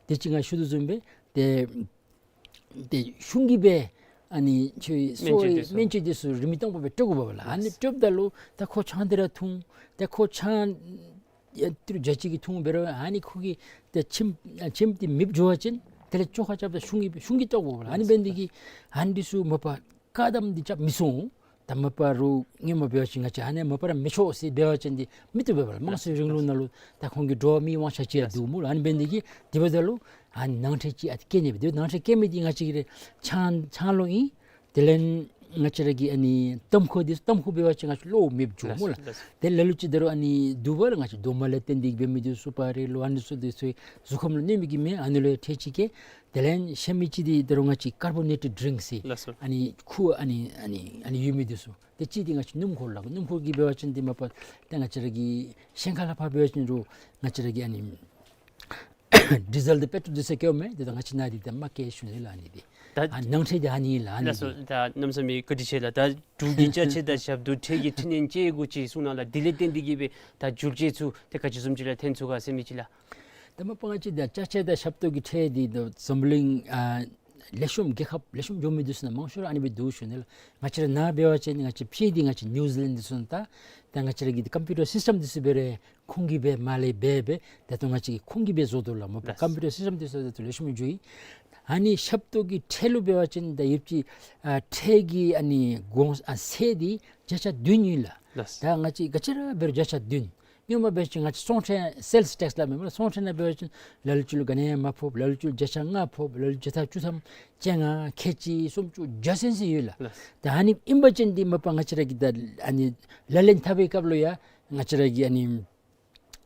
དེ་ཅིག་ང་ཞུ་དོ་བཟུམ་སྦེ་ཏེ་ཏེ་གཞུང་གིས་སྦེ་ཨ་ནི་ཁྱོད་སྨན་བཅོས་འདི་ཚུ་སྨན་བཅོས་འདི་ཚུ་རིན་མེད་སྟོང་པ་སྦེ་སྤྲོད་དགོཔ་མས་ལགས། ཨ་ནི་ལགས། སྤྲོདཔ་ད་ལུ་ད་ཁོ་ཆང་འདི་ར་འཐུང་། ད་ཁོ་ཆང་ཡང་ཏི་རུ་རྒྱ་ཆེ་གི་འཐུང་འབད་རུང་ཨ་ནི་ཁོ་གི་ད་ཁྱིམ་ཁྱིམ་འདི་མེདཔ་འགྱོ་བ་ཅིན་དེ་ལས་བཅོ་ཁ་རྐྱབ་ད་གཞུང་གིས་གཞུང་གིས་བཏོག་དགོཔ་མས་ལགས། ཨ་ནི་འབད་ནི་འདི་གིས་ཨ་ནི་འདི་ཚུ་མ་པ་བཀག་དམ་འདི་རྐྱབ་མི་ཚུགས། ད་མ་པ་རུང་སྔོན་མ་འབད་བ་ཅིན་ང་བཅས་ཨ་ནི་མ་པ་ར་མི་ཆོག་ཟེར་འབད་བ་ཅིན་འདི་མི་བཏུབ་པས་ལགས། དམངས་གཙོའི་རིང་ལུགས་ནང་ལུ་ད་ཁོང་གི་འགྲོ་བ་མིའི་དབང་ཆ་ཅིག་ཡང་འདུག་སྨོ་ལགས། ཨ་ནི་འབད་ནི་འདི་གིས་དེ་འབདཝ་ད་ལུ་ཨ་ནི་ནང་ཁྲལ་ཅིག་ཨ་ཏི་བཀལ་ནི་སྦེ་དེ་ནང་ཁྲལ་བཀལ་མི་འདི་ང་བཅས་ཀྱི་རེ་ཆང་ཆང་ལོ་ཨིན། དེ་ལས་ང་བཅས་ར་གི་ཨ་ནི་ཏམ་ཁུ་འདི་ཏམ་ཁུ་འབད་བ་ཅིན་ང་བཅས་ལོ་མེདཔ་འགྱོ་སྨོ་ལགས། ལགས། དེ་ལ་ལུ་ཅིག་ད་རུང་ཨ་ནི་འདུག་པ་ལགས། ང་བཅས་རྡོག་མ་ལས་བརྟེན་ཏེ་འབད་མི་འདི་སུ་པ་རི་ལོ་ཨ་ནི་ཚུ་འདི་ཚུ་གཟུགས་ཁམས་ལུ་གནོད་མི་གི་མས། ཨ་ནི་ལུ་ཁྲལ་ཅིག་བཀལ། དེ་ལས་ཤ་མི་ཅིག་འདི་ད་རུང་ང་བཅས་ཀར་བོ་ནེ་ཊེཌ་ཌི་རིངཀསི་ཟེར། ལགས་སོ། ཨ་ནི་ཁུ་ཨ་ནི་ཨ་ནི་ཨ་ནི་ཡོད་མི་འདི་ཚུ། དེ་ཅིག་འདི་ང་བཅས་སྣུམ་འཁོར་ལགས། སྣུམ་འཁོར་གྱི་འབད་བ་ཅིན་འདི་མ་པ་ད་ང་བཅས་ར་གི་ཤིང་ཁ་ལས་ཕར་འབད་བ་ཅིན་རུང་ང་བཅས་ར་གི་ཨ་ནི་ཌི་ཟེལ་དང་པེ་ཊོལ་འདི་ཚུ་བཀལཝ་མས། དེ་ད་ང་བཅས་ནཱ་འདི་ད་མ་བཀལ་ཞུ་ནི་ལགས། ཨ་ནི་འདི་ད་ཨ་ནང་ཁྲལ་འདི་ཨ་ནི་ལགས། ཨ་ནི་ལགས་སོ། འདི་ད་གནམ་མེད་ས་མེད་བཀའ་དྲིན་ཆེ་ལགས། ད་འབྲུག་གི་ཅ་ཆས་དང་ཞབས་ཏོག་ཁྲལ་གྱི་ཁྲལ་གནང་ཅིག་གུ་ཅིག་གསུང་གནང་ལགས། དེ་ལས་བརྟེན་ཏེ་གིས་སྦེ་ད་འགྱུར་བཅོས་ཚུ་ཏེ་ག་ཅི་བཟུམ་ཅིག་ལགས་ཐོན་ཚུགས་ག་ཟེར་མི་ཅིག་ལགས། ད་མ་པ་ང་བཅས་ད་ཅ་ཆས་དང་ཞབས་ཏོག་གི་ཁྲལ་འདི་ད་འཛམ་བུ་གླིང་ཨ་ལེགས་ཤོམ་རྒྱལ་ཁབ་ལེགས་ཤོམ་འགྱོ་མི་འདི་ཚུ་ནང་མང་ཤོས་ར་ཨ་ནི་སྦེ་འདུག་ཞུ་ནི་ལགས། ང་བཅས་ར་ནཱ་འབད་བ་ཅིན་ང་བཅས་ཕྱི་འདི་ང་བཅས་ནིའུ་ཛི་ལེནཌ་འདི་ཚུ་ནང་ད་ད་ང་བཅས་ར་གི་ཀམ་པིའུ་ཊར་སིསི་ཊམ་འདི་ཚུ་འབད་རུང་ཁོང་གིས་སྦེ་མ་ལས་འབད་འབད་ད་ལྟོ་ང་བཅས་ཀྱིས་ཁོང་གིས་སྦེ་བཟོ་དོ་ལགས། མ་པ་ལགས། ཀམ་པིའུ་ཊར་སིསི་ཊམ་འདི་ཚུ་ད་ལྟོ་ལེགས་ཤོམ་འགྱོ་ཡི། ཨ་ནི་ཞབས་ཏོག་གི་ཁྲལ་ལུ་འབད་བ་ཅིན་ད་ཡོདཔ་ཅིག་ཨ་ཁྲལ་གྱི་ཨ་ནི་གོང་ཨ་ཚད་འདི་བརྒྱ་ཆ་བདུན་ཨིན་ལགས། ལགས། ད་ང་བཅས་ག་ཅི་ར་འབད་རུང་བརྒྱ་ཆ་བདུན། སྔོན་མ་འབད་བ་ཅིན་ང་བཅས་ཚོང་ཁྲལ་སེལསི་ཊེགསི་སླབ་མས་སྨོ་ལགས། ཚོང་ཁྲལ་ནང་འབད་བ་ཅིན་ལ་ལུ་ཅིག་ལུ་ག་ནི་ཡང་མ་ཕོགཔ། ལ་ལུ་ཅིག་ལུ་བརྒྱ་ཆ་ལྔ་ཕོགཔ། ལ་ལུ་བརྒྱ་ཆ་བཅུ་ཐམ་བཅོ་ལྔ་ཁལ་གཅིག་སུམ་ཅུ་བརྒྱ་ཚན་ཅིག་ཡོད་ལགས། ལགས། ད་ཨ་ནི་ཨིན་པ་ཅིན་འདི་མ་པ་ང་བཅས་ར་གིས་ད་ཨ་ནི་ལག་ལེན་འཐབ་པའི་སྐབས་ལུ་ཡང་ང་བཅས་ར་གི་ཨ་ནི་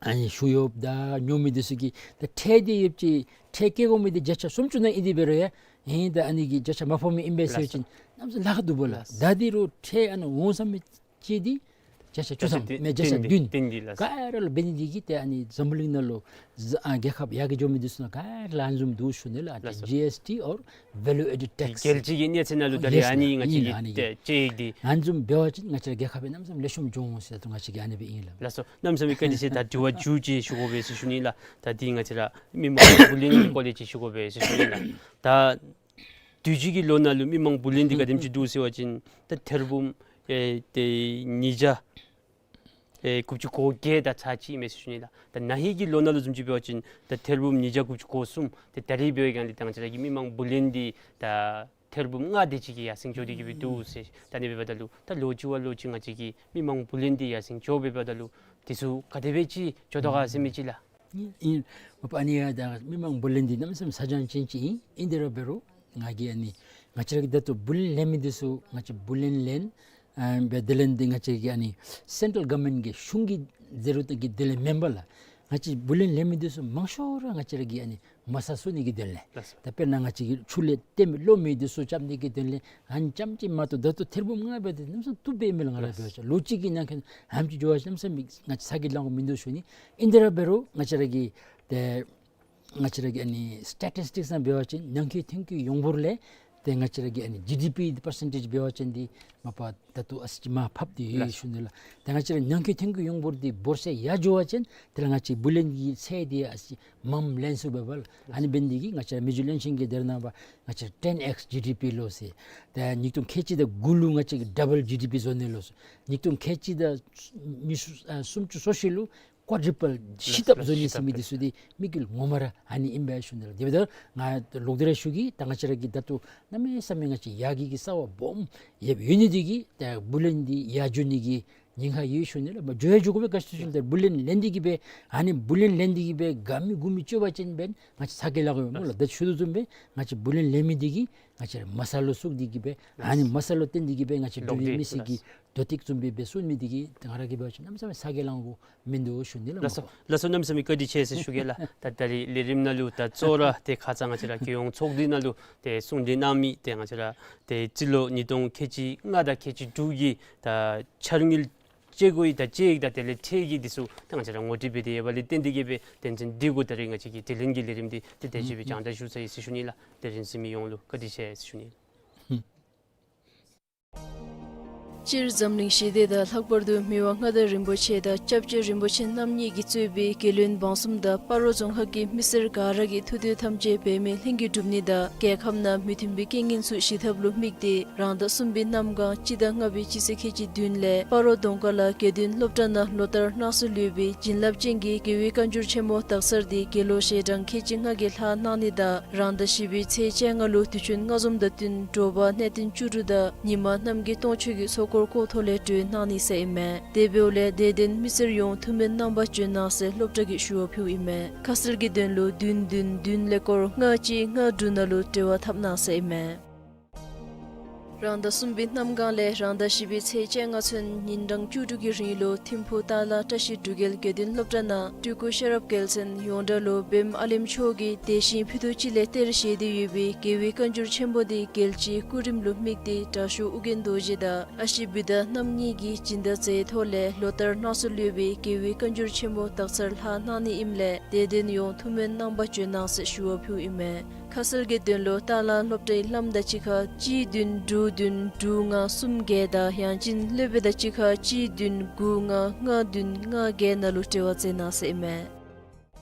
ཨ་ནི་ཞུ་ཡོདཔ་དང་ཉོ་མི་འདི་ཚུ་གིས་ད་ཁྲལ་འདི་ཡོདཔ་ཅིག་ཁྲལ་བཀལ་དགོ་མི་འདི་བརྒྱ་ཆ་སུམ་ཅུ་ནང་ཨིན་ཏེ་འབད་རུང་ཡང་ཨིན་ད་ཨ་ནི་གིས་བརྒྱ་ཆ་མ་ཕོག་མི་ཨིན་པས་ཟེར་བ་ཅིན་གནམ་མེད་ས་མེད་ལཱ་ཁག་འདུག་པ་ལགས། ལགས། ད་འདི་རུང་ཁྲལ་ཨ་ནི་འོང་ས་མི་ཅིག་འདི་བརྒྱ་ཆ་བཅུ་ཐམ་བརྒྱ་ཆ་མེན་བརྒྱ་ཆ་བདུན། བདུན་འདི་ལགས། ག་ར་ལུ་འབད་ནི་འདི་གིས་ཏེ་ཨ་ནི་འཛམ་བུ་གླིང་ནང་ལུ་ཨ་རྒྱལ་ཁབ་ཡར་རྒྱས་འགྱོ་མི་འདི་ཚུ་ནང་ག་ར་ལུ་ཨ་ནི་བཟུམ་འདུག་ཞུ་ནི་ལགས། ལགས་སོ། ཇི་ཨེསི་ཊི་or value added tax། རྒྱལ་སྤྱི་གི་གནས་ཚད་ནང་ལུ་ད་རེས་ཨ་ནི་ང་བཅས་ཀྱི་ཨིན་ལགས། ཨ་ནི་ཏེ་གི་ཨིན་ལགས། ཨ་ནི་ཅེཀ་འདི་ཨ་ནི་བཟུམ་འབད་བ་ཅིན་ང་བཅས་ར་རྒྱལ་ཁབ་འདི་གནམ་མེད་ས་མེད་ལེགས་ཤོམ་འགྱོ་འོང་ཟེར་ད་ང་བཅས་ཀྱིས་ཨ་ནི་སྦེ་ཨིན་ལགས། ལགས་སོ། གནམ་མེད་ས་མེད་བཀའ་དྲིན་ཆེ། ད་དྲི་བ་མཇུག་ཅིག་ཞུ་དགོ་པས་ཟེར་ཞུ་ནི་ལགས། ད་འདི་ང་བཅས་ར་མི་མང་བུ་ལོན་གྱི་སྐོར་ལས་ཅིག་ཞུ་དགོ་པས་ཟེར་ཞུ་ནི་ལགས། ད་དུས་ཅི་གི་ལོ་ནང་ལུ་མི་མང་བུ་ལོན་འདི་ག་དེམ་ཅིག་འདུག་ཟེར་བ་ཅིན་ད་ཐེར་འབུམ་ཨེ་ཏེ་ཉིས་བརྒྱ་ཨེ་དགུ་བཅུ་གོ་བརྒྱད་དང་ཚག་གཅིག་ཨིན་མས་ཟེར་ཞུ་ནི་ལགས། ད་ན་ཧིང་གི་ལོ་ནང་ལུ་བཟུམ་ཅིག་འབད་བ་ཅིན་ད་ཐེར་འབུམ་ཉིས་བརྒྱ་དགུ་བཅུ་གོ་གསུམ། ཏེ་ད་རེས་འབད་བའི་སྒང་ལས་ད་ང་བཅས་ར་གི་མི་མང་བུ་ལོན་འདི་ད་ཐེར་འབུམ་ལྔ་དེ་ཅིག་གི་ཡར་སེང་འགྱོ་སྟེ་གི་སྦེ་འདུག་ཟེར། ད་ཨ་ནི་འབདཝ་ད་ལུ་ད་ལོ་གཅིག་བ་ལོ་གཅིག་ང་བཅས་ཀྱི་མི་མང་བུ་ལོན་འདི་ཡར་སེང་འགྱོ་སྦེ་འབདཝ་ད་ལུ་དེ་ཚུ་ག་དེ་སྦེ་ཅིག་འགྱོ་དོ་ག་ཟེར་མི་ཅིག་ལགས། ཨིན། མ་པ་ཨ་ནི་ཡང་ད་མི་མང་བུ་ལོན་འདི་གནམ་མེད་ས་མེད་ཚ་གྱང་ཅན་ཅིག་ཨིན། ཨིན་དེ་ར་འབད་རུང་ང་གིས་ཨ་ནི་ང་བཅས་ར་གིས་ད་ལྟོ་བུ་ལོན་ལེན་མི་འདི་ཚུ་ང་བཅས་བུ་ལོན་ལེན་ཨ་འབད་དེ་ལས་འདི་ང་བཅས་ཀྱི་ཨ་ནི་སེན་ཊྲལ་གོ་ཝར་མེནཊ་གི་གཞུང་གི་ཟེར་རུང་ད་གི་དེ་ལས་མེན་པར་ལགས། ང་བཅས་བུ་ལོན་ལེན་མི་འདི་ཚུ་མང་ཤོས་ར་ང་བཅས་ར་གི་ཨ་ནི་མ་རྩ་བཙུགས་ནི་གི་དོན་ལས། ལགས་སོ། ད་དཔེར་ན་ང་བཅས་ཀྱི་ཆུ་ལས་བཏོན་མི་གློག་མེ་འདི་ཚུ་རྐྱབ་ནི་གི་དོན་ལས་ཨ་ནི་རྐྱངམ་ཅིག་མ་གཏོགས་ད་ལྟོ་ཐེར་འབུམ་ལྔ་འབད་དེ་གནམ་མེད་ས་མེད་བཏུབ་སྦེ་ཨིན་མས་ལགས། ང་ར་འབད་བ་ཅིན་ལོ་གཅིག་གི་ནང་འཁོད་ཨ་ནེམ་ཅིག་འགྱོ་བ་ཅིན་གནམ་མེད་ས་མེད་ང་བཅས་ཚ་གྱང་ལང་དགོཔ་མིན་འདུག་ཞུ་ནི། ཨིན་དེ་ར་འབད་རུང་ང་བཅས་ར་གི་ཏེ་ང་བཅས་ར་གི་ཨ་ནི་སི་ཊེ་ཊིསི་ཊིགསི་ནང་འབད་བ་ཅིན་ནང་འཁོད་ཐོན་སྐྱེད་ཡོངས་འབོར་ལས་ཏེ་ང་བཅས་ར་གི་ཨ་ནི་ཇི་ཌི་པི་འདི་པར་སེན་ཊེཇ་འབད་བ་ཅིན་འདི་མ་པ་ད་ལྟོ་ཨ་ཙི་ཅིག་མར་ཕབ་སྟེ་ཡོད་ལགས། ཞུ་ནི་ལགས། ཏེ་ང་བཅས་ར་ནང་འཁོད་ཐོན་སྐྱེད་ཡོངས་འབོར་འདི་འབོར་ཚད་ཡར་འགྱོ་བ་ཅིན་དེ་ལས་ང་བཅས་བུ་ལོན་གྱི་ཚད་འདི་ཨ་ཙི་མངམ་ལེན་ཚུགས་པས་ལགས། ཨ་ནི་འབད་ནི་འདི་གིས་ང་བཅས་ར་མི་རྗེ་བློན་ཆེན་གྱིས་དེ་རེ་གནང་བ་ང་བཅས་ར་ཊེན་ཨེགསི་ཇི་ཌི་པི་ལོ་ཟེར། ཏེ་ཉིས་སྟོང་ཁལ་གཅིག་དང་དགུ་ལུ་ང་བཅས་ཀྱིས་ཌབ་བལ་ཇི་ཌི་པི་བཟོ་ནི་ལོ་ཟེར། ཉིས་སྟོང་ཁལ་གཅིག་དང་ཉི་ཤུ་ཨ་སུམ་ཅུ་སོ་བཞི་ལུ་ཀོ་ཌི་པལ་བཞི་ལྟབ་བཟོ་ནི་ཟེར་མི་འདི་ཚུ་འདི་དམིགས་ཡུལ་ངོ་མ་ར་ཨ་ནི་ཨིན་པས་ཞུ་ནི་ལགས། དེ་འབདཝ་ད་ང་ལོག་སྟེ་ར་ཞུ་གེ། ད་ང་བཅས་ར་གི་ད་ལྟོ་གནམ་མེད་ས་མེད་ང་བཅས་ཡར་རྒྱས་ཀྱི་རྩ་བ་སྦོམ་ཡོདཔ་ཡོད་ནི་འདི་གིས་ད་བུ་ལོན་འདི་ཡར་འགྱོ་ནི་གི་ཉེན་ཁ་ཡོད་ཞུ་ནི་ལགས། མ་འགྱོ་ཡང་འགྱོ་དགོ་པས། ག་ཅི་ཞུ་ནི་ད་བུ་ལོན་ལེན་ཏེ་གི་སྦེ་ཨ་ནི་བུ་ལོན་ལེན་ཏེ་གི་སྦེ་དགའ་མི་མགུ་མི་སྐྱོ་བ་ཅིན་འབདན་ང་བཅས་ཚ་གྱང་ལང་དགོ་པས་སྨོ་ལགས། ད་ཞུ་དོ་བཟུམ་སྦེ་ང་བཅས་བུ་ལོན་ལེན་མི་འདི་གིས་ང་བཅས་ར་མ་རྩ་ལུ་ཟུག་སྟེ་གི་སྦེ་ཨ་ནི་མ་རྩ་ལུ་བརྟེན་ཏེ་གི་སྦེ་ང་བཅས་འབྲུག་མི་སེར་གྱི་དོ་ཐིག་བཟུམ་སྦེ་སྦེ་སོང་མི་འདི་གིས་ད་ང་ར་གིས་འབད་བ་ཅིན་གནམ་མེད་ས་མེད་ཚ་གྱང་ལང་དགོཔ་མིན་འདུག་ཞུ་ནི་ལགས། ལགས་སོ། མ་པ་ལགས་སོ། གནམ་མེད་ས་མེད་བཀའ་དྲིན་ཆེ་ཟེར་ཞུ་གེ་ལགས། ད་ད་རིས་ལས་རིམ་ནང་ལུ་ད་གཙོ་བོ་ར་ཏེ་ཁ་ཙ་ང་བཅས་ར་རྒྱལ་ཡོངས་ཚོགས་སྡེ་ནང་ལུ་ཏེ་གསུང་གྲོས་གནང་མི་ཏེ་ང་བཅས་ར་ཏེ་སྤྱི་ལོ་ཉིས་སྟོང་ཁལ་གཅིག་ལྔ་དང་ཁལ་གཅིག་དྲུག་གི་ད་འཆར་དངུལ་དཔྱད་བགོ་ཡི་ད་དཔྱད་ཡིག་དང་དེ་ལས་ཁྲལ་གྱི་འདི་ཚུ་ད་ང་བཅས་ར་ངོ་སྤྲོད་འབད་དེ་ཡོདཔ་ལས་བརྟེན་ཏེ་གི་སྦེ་དོན་ཚན་འདི་གུ་ད་རིས་ང་བཅས་ཀྱི་དྲི་ལན་གྱི་ལས་རིམ་འདི་ཏེ་དེ་ཅིག་སྦེ་སྦྱང་བརྡར་ཞུ་ཚར་ཡི་ཟེར་ཞུ་ནི་ལགས། ཏེ་རིམ་གཟིགས་མི་ཡོངས་ལུ་བཀའ་དྲིན་ཆེ་ཟེར་ཞུ་ནི་ལགས། སྤྱིར་འཛམ་གླིང་ཞི་བདེ་དང་ལྷག་པར་དུ་མི་དབང་མངའ་བདག་རིན་པོ་ཆེ་དང་སྐྱབས་རྗེ་རིན་པོ་ཆེ་རྣམ་གཉིས་ཀྱིས་གཙོས་པའི་རྒྱལ་བློན་འབངས་གསུམ་དང་སྤ་རོ་རྫོང་ཁག་གི་མི་སེར་ག་ར་གི་ཐུགས་འདོད་ཐམས་ཅད་འབད་མེད་ལྷུན་གྱིས་གྲུབ་ནི་དང་རྒྱལ་ཁབ་ནང་མི་མཐུན་པའི་རྐྱེན་ངན་ཚུ་ཞི་ཐབས་ལུ་དམིགས་ཏེ་རང་ཟླ་གསུམ་པའི་གནམ་གང་སྤྱི་ཟླ་ལྔ་པའི་སྤྱི་ཚེས་ཁལ་གཅིག་བདུན་ལས་སྤ་རོ་གདོང་དཀར་ལ་དགེ་འདུན་སློབ་གྲྭ་ནང་ལོ་ལྟར་གནང་སྲོལ་ཡོད་པའི་བྱིན་རླབས་ཅན་གྱི་རྒྱལ་བའི་བཀའ་འགྱུར་ཆེན་མོ་དག་ཚར་འདི་དགེ་སློང་ཞལ་གྲངས་ཁལ་གཅིག་ལྔ་བརྒྱ་ལྷག་གནང་ནི་དང་རང་ཟླ་བཞི་པའི་ཚེས་བཅོ་ལྔ་ལུ་དུས་ཆེན་སྔ་འཛོམས་དང་བསྟུན་དྲོ་པ་གནས་བརྟན་བཅུ་དྲུག་དང་ཉི་མ་རྣམ་རྒྱལ་སྟོང་མཆོད་ཀྱི་ཚོགས་འཁོར་བསྐོར་ཐོག་ལས་གྲོལ་གནང་ནི་ཟེར་ཨིན་མས། དེ་འབདཝ་ལས་དད་ལྡན་མི་སེར་ཡོངས་ཐུགས་སྨོན་གནང་བར་བྱོན་གནང་ཟེར་སློབ་གྲྭ་གིས་ཞུ་བ་ཕུལཝ་ཨིན་མས། ཁ་གསལ་གྱི་དོན་ལུ་བདུན་བདུན་བདུན་ལས་སྐོར་ལྔ་གཅིག་ལྔ་དྲུག་ནང་ལུ་འབྲེལ་བ་འཐབ་གནང་ཟེར་ཨིན་མས། རང་ཟླ་གསུམ་པའི་གནམ་གང་ལས་རང་ཟླ་བཞི་པའི་ཚེས་བཅོ་ལྔ་ཚུན་ཉིན་གྲངས་བཅུ་དྲུག་གི་རིང་ལུ་ཐིམ་ཕུག་ཏ་ལ་བཀྲ་ཤིས་འབྲུག་རྒྱལ་དགེ་འདུན་སློབ་གྲྭ་ནང་སྤྲུལ་སྐུ་ཤེས་རབ་རྒྱལ་མཚན་ཡོངས་གྲགས་ལུ་བེམ་ཨ་ལེམ་མཆོག་གིས་དེ་བཞིན་ཕུད་རྡོག་གཅིག་ལས་གཏེར་བཞེས་ཏེ་ཡོད་པའི་རྒྱལ་བའི་བཀའ་འགྱུར་ཆེན་པོ་འདི་རྒྱལ་སྤྱིའི་སྐུ་རིམ་ལུ་དམིགས་ཏེ་དྲག་ཤོས་ཨྱོན་རྡོ་རྗེ་དང་ཨ་ཞེ་བུདྡྷ་རྣམ་གཉིས་ཀྱིས་སྦྱིན་བདག་མཛད་ཐོག་ལས་ལོ་ལྟར་གནང་སྲོལ་ཡོད་པའི་རྒྱལ་བའི་བཀའ་འགྱུར་ཆེན་མོ་དག་ཚར་ལྷག་གནང་ནི་ཨིནམ་ལས་དད་ལྡན་ཡོངས་ཐུགས་སྨོན་གནང་བར་བྱོན་གནང་ཟེར་ཞུ་བ་ཕུལཝ་ཨིན་མས། ཁ་གསལ་གྱི་དོན་ལུ་ཏ་ལ་སློབ་གྲྭའི་ལམ་དང་གཅིག་ཁར་གཅིག་བདུན་དྲུག་བདུན་དྲུག་ལྔ་གསུམ་བརྒྱད་དང་ཡང་ཅིན་སློབ་དཔོན་དང་གཅིག་ཁར་གཅིག་བདུན་དགུ་ལྔ་ལྔ་བདུན་ལྔ་བརྒྱད་ནང་ལུ་འབྲེལ་བ་མཛད་གནང་ཟེར་ཨིན་མས།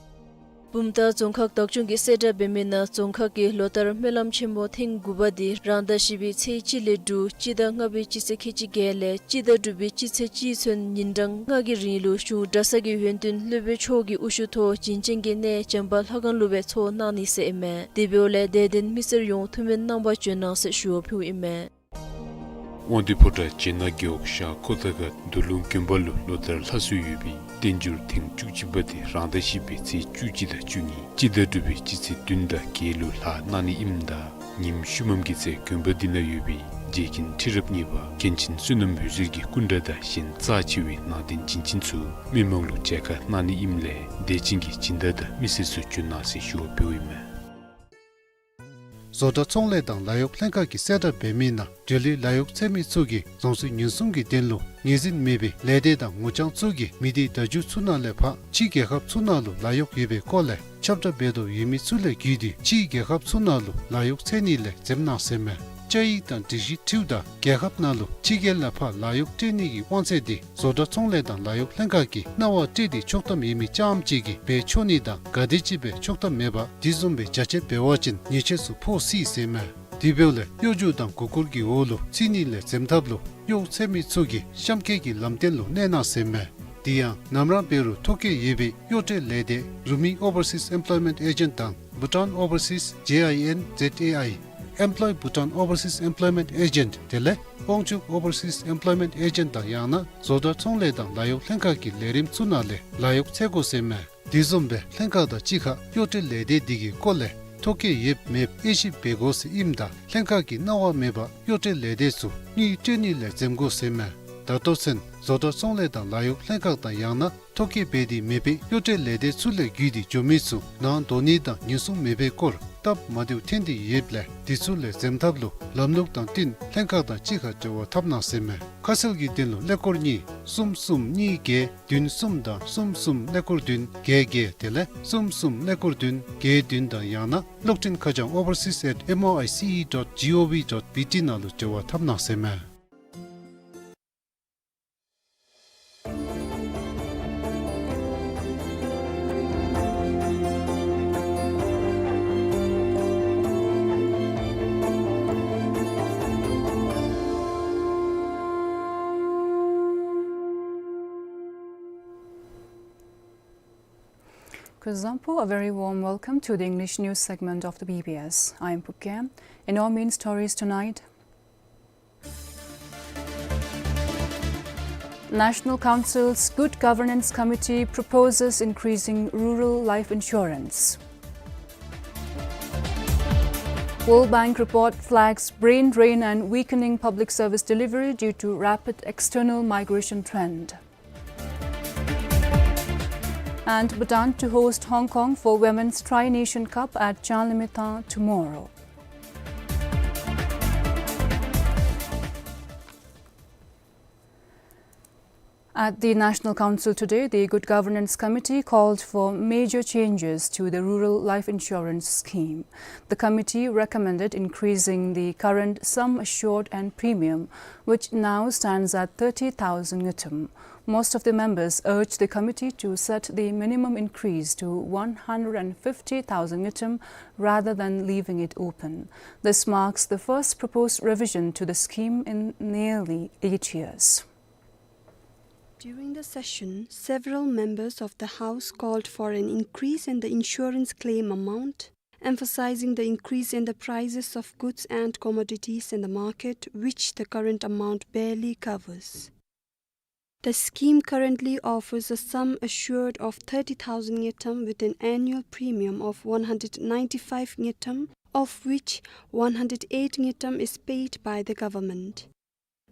བུམ་ཐང་རྫོང་ཁག་བདག་སྐྱོང་གིས་གསལ་བསྒྲགས་འབད་མི་ནང་རྫོང་ཁག་གིས་ལོ་ལྟར་སྨོན་ལམ་ཆེན་མོ་ཐེངས་དགུ་པ་འདི་རང་ཟླ་བཞི་པའི་ཚེས་གཅིག་ལས་དྲུག་སྤྱི་ཟླ་ལྔ་པའི་སྤྱི་ཚེས་ཁལ་གཅིག་བརྒྱད་ལས་སྤྱི་ཟླ་དྲུག་པའི་སྤྱི་ཚེས་གཅིག་ཚུན་ཉིན་གྲངས་ལྔ་གི་རིང་ལུ་གཞུང་གྲྭ་ཚང་གི་ཡོན་ཏན་སློབ་དཔོན་མཆོག་གི་དབུ་བཞུགས་ཐོག་བྱིན་ཅན་གྱི་གནས་བྱམས་པ་ལྷ་ཁང་ལུ་སྦེ་ཚོགས་གནང་ནི་ཟེར་ཨིན་མས། དེ་འབདཝ་ལས་དད་ལྡན་མི་སེར་ཡོངས་ཐུགས་སྨོན་གནང་བར་བྱོན་གནང་ཟེར་ཞུ་བ་ཕུལཝ་ཨིན་མས། དབང་འདུས་ཕོ་བྲང་བྱེ་ནག་རྒེད་འོག་ཤར་ཁོ་ཐང་ཁ་རྡོར་ལུང་དགོན་པ་ལུ་ལོ་ལྟར་ལྷ་གསོལ་ཡོད་པའི་བསྟན་འགྱུར་ཐེངས་བཅུ་གཅིག་པ་དེ་རང་ཟླ་བཞི་པའི་ཚེས་བཅུ་གཅིག་དང་བཅུ་གཉིས་སྤྱི་ཟླ་དྲུག་པའི་སྤྱི་ཚེས་བདུན་དང་བརྒྱད་ལུ་ལྷག་གནང་ནི་ཨིནམ་ད་ཉིནམ་ཤུལ་མམ་གི་ཚེ་དགོན་པ་འདི་ནང་ཡོད་པའི་རྗེ་མཁན་ཁྲི་རབས་གཉིས་པ་མཁན་ཆེན་བསོད་ནམས་འོད་ཟེར་གྱི་སྐུ་འདྲ་དང་གཞན་རྩ་ཆེ་བའི་ནང་རྟེན་བྱིན་ཅན་ཚུ་མི་མང་ལུ་མཇལ་ཁ་གནང་ནི་ཨིནམ་ལས་དད་ཅན་གྱི་སྦྱིན་བདག་དང་མི་སེར་ཚུ་བྱོན་གནང་ཟེར་ཞུ་བ་ཕུལཝ་ཨིན་མས། བཟོ་གྲྭ་ཚོང་ལས་དང་ལཱ་གཡོག་ལྷན་ཁག་གིས་གསལ་བསྒྲགས་འབད་མི་ནང་འབྲེལ་ཡོད་ལཱ་གཡོག་འཚོལ་མི་ཚུ་གིས་རྫོང་སྲིད་ཉེན་སྲུང་གི་དོན་ལུ་ངོས་འཛིན་མེད་པའི་ལས་སྡེ་དང་ངོ་རྐྱང་ཚུ་གིས་མི་སྡེ་བརྡ་བརྒྱུད་ཚུ་ནང་ལས་ཕར་ཕྱི་རྒྱལ་ཁབ་ཚུ་ནང་ལུ་ལཱ་གཡོག་ཡོད་པའི་སྐོར་ལས་ཁྱབ་བསྒྲགས་འབད་དོ་ཡོད་མི་ཚུ་ལས་བརྒྱུད་དེ་ཕྱི་རྒྱལ་ཁབ་ཚུ་ནང་ལུ་ལཱ་གཡོག་འཚོལ་ནི་ལས་འཛེམ་གནང་ཟེར་མས། བཅའ་ཡིག་དང་སྒྲིག་གཞི་འཁྲིལཝ་ད་རྒྱལ་ཁབ་ནང་ལུ་ཕྱི་རྒྱལ་ལས་ཕར་ལཱ་གཡོག་སྤྲོད་ནི་གི་དབང་ཚད་དེ་བཟོ་གྲྭ་ཚོང་ལས་དང་ལཱ་གཡོག་ལྷན་ཁག་གིས་གནང་བ་སྤྲོད་དེ་ཆོག་ཐམ་ཡོད་མི་རྐྱངམ་ཅིག་གིས་འབད་ཆོག་ནི་དང་ག་དེམ་ཅིག་སྦེ་ཆོག་ཐམ་མེད་པར་དེ་བཟུམ་སྦེ་རྒྱ་ཆེ་འབད་བ་ཅིན་ཉེས་ཆད་ཚུ་ཕོག་སྲིད་ཟེར་མས། དེ་འབདཝ་ལས་གཡོ་སྒྱུ་དང་མགུ་སྐོར་གྱི་འོག་ལུ་ཚུད་ནི་ལས་འཛེམ་ཐབས་ལུ་གཡོག་འཚོལ་མི་ཚུ་གིས་གཤམ་འཁོད་ཀྱི་ལམ་སྟོན་ལུ་གནས་གནང་ཟེར་མས། དེ་ཡང་ནམ་ར་འབད་རུང་ཐོ་བཀོད་ཡོད་པའི་གཡོག་སྤྲོད་ལས་སྡེ་Rumi Overseas Employment Agent དང་Bhutan Overseas J I N Z A I, Employ Bhutan Overseas Employment Agent དེ་ལས་དབང་ཕྱུག་Overseas Employment Agent དང་ཡང་ན་བཟོ་གྲྭ་ཚོང་ལས་དང་ལཱ་གཡོག་ལྷན་ཁག་གི་ལས་རིམ་ཚུ་ནང་ལས་ལཱ་གཡོག་འཚོལ་དགོ་ཟེར་མས། དེ་བཟུམ་སྦེ་ལྷན་ཁག་དང་གཅིག་ཁར་གཡོག་སྤྲོད་ལས་སྡེ་འདི་གི་སྐོར་ལས་ཐོ་བཀོད་ཡོདཔ་མེདཔ་དབྱེ་ཞིབ་འབད་དགོ་ཟེར་ཨིནམ་ད་ལྷན་ཁག་གིས་གནང་བ་མེད་པར་གཡོག་སྤྲོད་ལས་སྡེ་ཚུ་དངུལ་སྤྲོད་ནི་ལས་འཛེམ་དགོ་ཟེར་མས། ད་ལྟོ་ཚུན་བཟོ་གྲྭ་ཚོང་ལས་དང་ལཱ་གཡོག་ལྷན་ཁག་དང་ཡང་ན་ཐོ་བཀོད་འབད་དེ་མེད་པའི་གཡོག་སྤྲོད་ལས་སྡེ་ཚུ་ལས་བརྒྱུད་དེ་འགྱོ་མི་ཚུ་ནང་འདོགས་ནི་དང་ཉེན་སྲུང་མེད་པའི་སྐོར་སྟབས་མ་བདེཝ་ཐོན་ཏེ་ཡོདཔ་ལས་དེ་ཚུ་ལས་འཛེམ་ཐབས་ལུ་ལམ་ལུགས་དང་བསྟུན་ལྷན་ཁག་དང་གཅིག་ཁར་འབྲེལ་བ་འཐབ་གནང་ཟེར་མས། ཁ་གསལ་གྱི་དོན་ལུ་ཀླད་ཀོར་གཉིས་གསུམ་གསུམ་གཉིས་བརྒྱད་བདུན་གསུམ་དང་གསུམ་གསུམ་ཀླད་ཀོར་བདུན་བརྒྱད་བརྒྱད་དེ་ལས་གསུམ་གསུམ་ཀླད་ཀོར་བདུན་བརྒྱད་བདུན་དང་ཡང་ན་གློག་འཕྲིན་ཁ་བྱང་overseas at M O I C E dot G O V dot B T ནང་ལུ་འབྲེལ་བ་འཐབ་གནང་ཟེར་མས། Kuzuzangpo, a very warm welcome to the English news segment of the B B S. I am Pukea. In our main stories tonight, National Council's Good Governance Committee proposes increasing rural life insurance. World Bank report flags brain drain and weakening public service delivery due to rapid external migration trend. And Bhutan to host Hong Kong for Women's Tri-Nation Cup at Janlimitan tomorrow. At the National Council today, the Good Governance Committee called for major changes to the Rural Life Insurance Scheme. The committee recommended increasing the current sum assured and premium, which now stands at thirty thousand ngultrum. Most of the members urged the committee to set the minimum increase to one hundred and fifty thousand ngultrum rather than leaving it open. This marks the first proposed revision to the scheme in nearly eight years. During the session, several members of the House called for an increase in the insurance claim amount, emphasizing the increase in the prices of goods and commodities in the market, which the current amount barely covers. The scheme currently offers a sum assured of thirty thousand ngultrum with an annual premium of one hundred ninety-five ngultrum, of which one hundred eight ngultrum is paid by the government.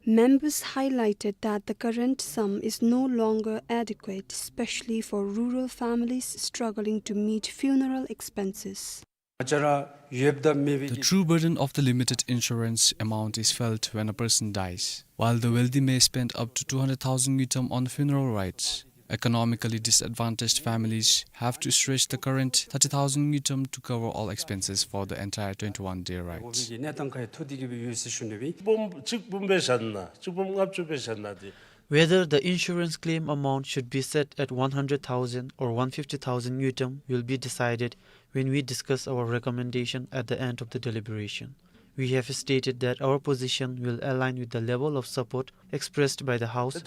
Members highlighted that the current sum is no longer adequate, especially for rural families struggling to meet funeral expenses. The true burden of the limited insurance amount is felt when a person dies. While the wealthy may spend up to two hundred thousand ngultrum on funeral rites, economically disadvantaged families have to stretch the current thirty thousand ngultrum to cover all expenses for the entire twenty-one day rites. Whether the insurance claim amount should be set at one hundred thousand or one fifty thousand ngultrum will be decided when we discuss our recommendation at the end of the deliberation. We have stated that our position will align with the level of support expressed by the House.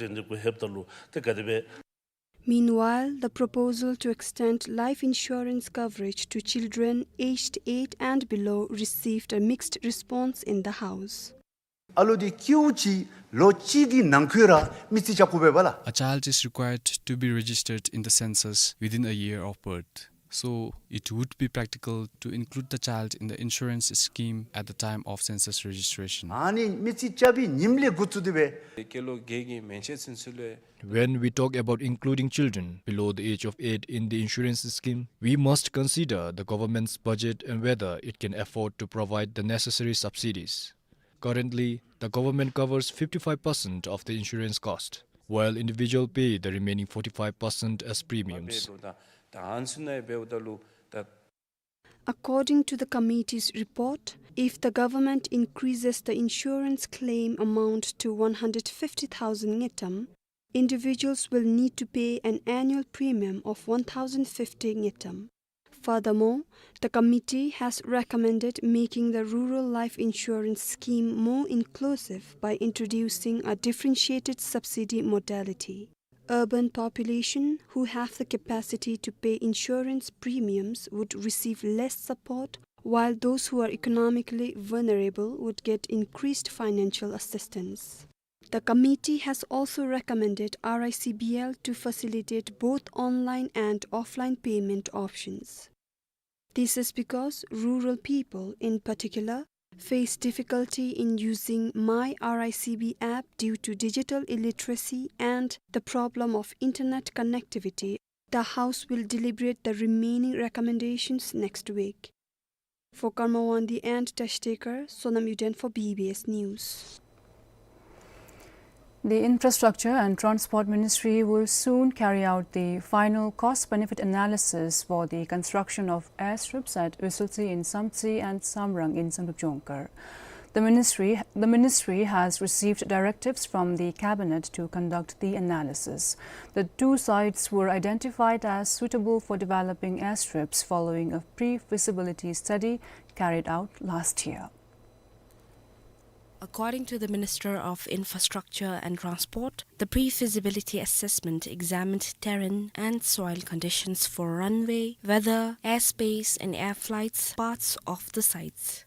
Meanwhile, the proposal to extend life insurance coverage to children aged eight and below received a mixed response in the House. ཨ་ལོ་འདི་སྐྱེཝ་ཅིག་ལོ་གཅིག་གི་ནང་འཁོད་ར་མི་རྩིས་རྐྱབ་དགོ་པས་ལགས། A child is required to be registered in the census within a year of birth. So, it would be practical to include the child in the insurance scheme at the time of census registration. ཨ་ནི་མི་རྩིས་རྐྱབ་པའི་ཉིནམ་ལས་འགོ་བཙུགས་ཏེ་སྦེ། སྐྱེས་ལོ་བརྒྱད་ཀྱི་མན་ཆད་ཚུན་ཚོད་ལས། When we talk about including children below the age of eight in the insurance scheme, we must consider the government's budget and whether it can afford to provide the necessary subsidies. Currently, the government covers fifty-five percent of the insurance cost, while individual pay the remaining forty-five percent as premiums. According to the committee's report, if the government increases the insurance claim amount to one hundred fifty thousand ngultrum, individuals will need to pay an annual premium of one thousand fifty ngultrum. Furthermore, the committee has recommended making the rural life insurance scheme more inclusive by introducing a differentiated subsidy modality. Urban population who have the capacity to pay insurance premiums would receive less support, while those who are economically vulnerable would get increased financial assistance. The committee has also recommended R I C B L to facilitate both online and offline payment options. This is because rural people, in particular, face difficulty in using My R I C B app due to digital illiteracy and the problem of internet connectivity. The House will deliberate the remaining recommendations next week. For Karma Wangdi and Tashtekar, Sonam Yuden for B B S News. The Infrastructure and Transport Ministry will soon carry out the final cost-benefit analysis for the construction of airstrips at Uisiltsi in Samtse and Samrang in Samdrup Jongkar. The ministry, the ministry has received directives from the cabinet to conduct the analysis. The two sites were identified as suitable for developing airstrips following a pre-feasibility study carried out last year. According to the Minister of Infrastructure and Transport, the pre-feasibility assessment examined terrain and soil conditions for runway, weather, airspace and air flights paths of the sites.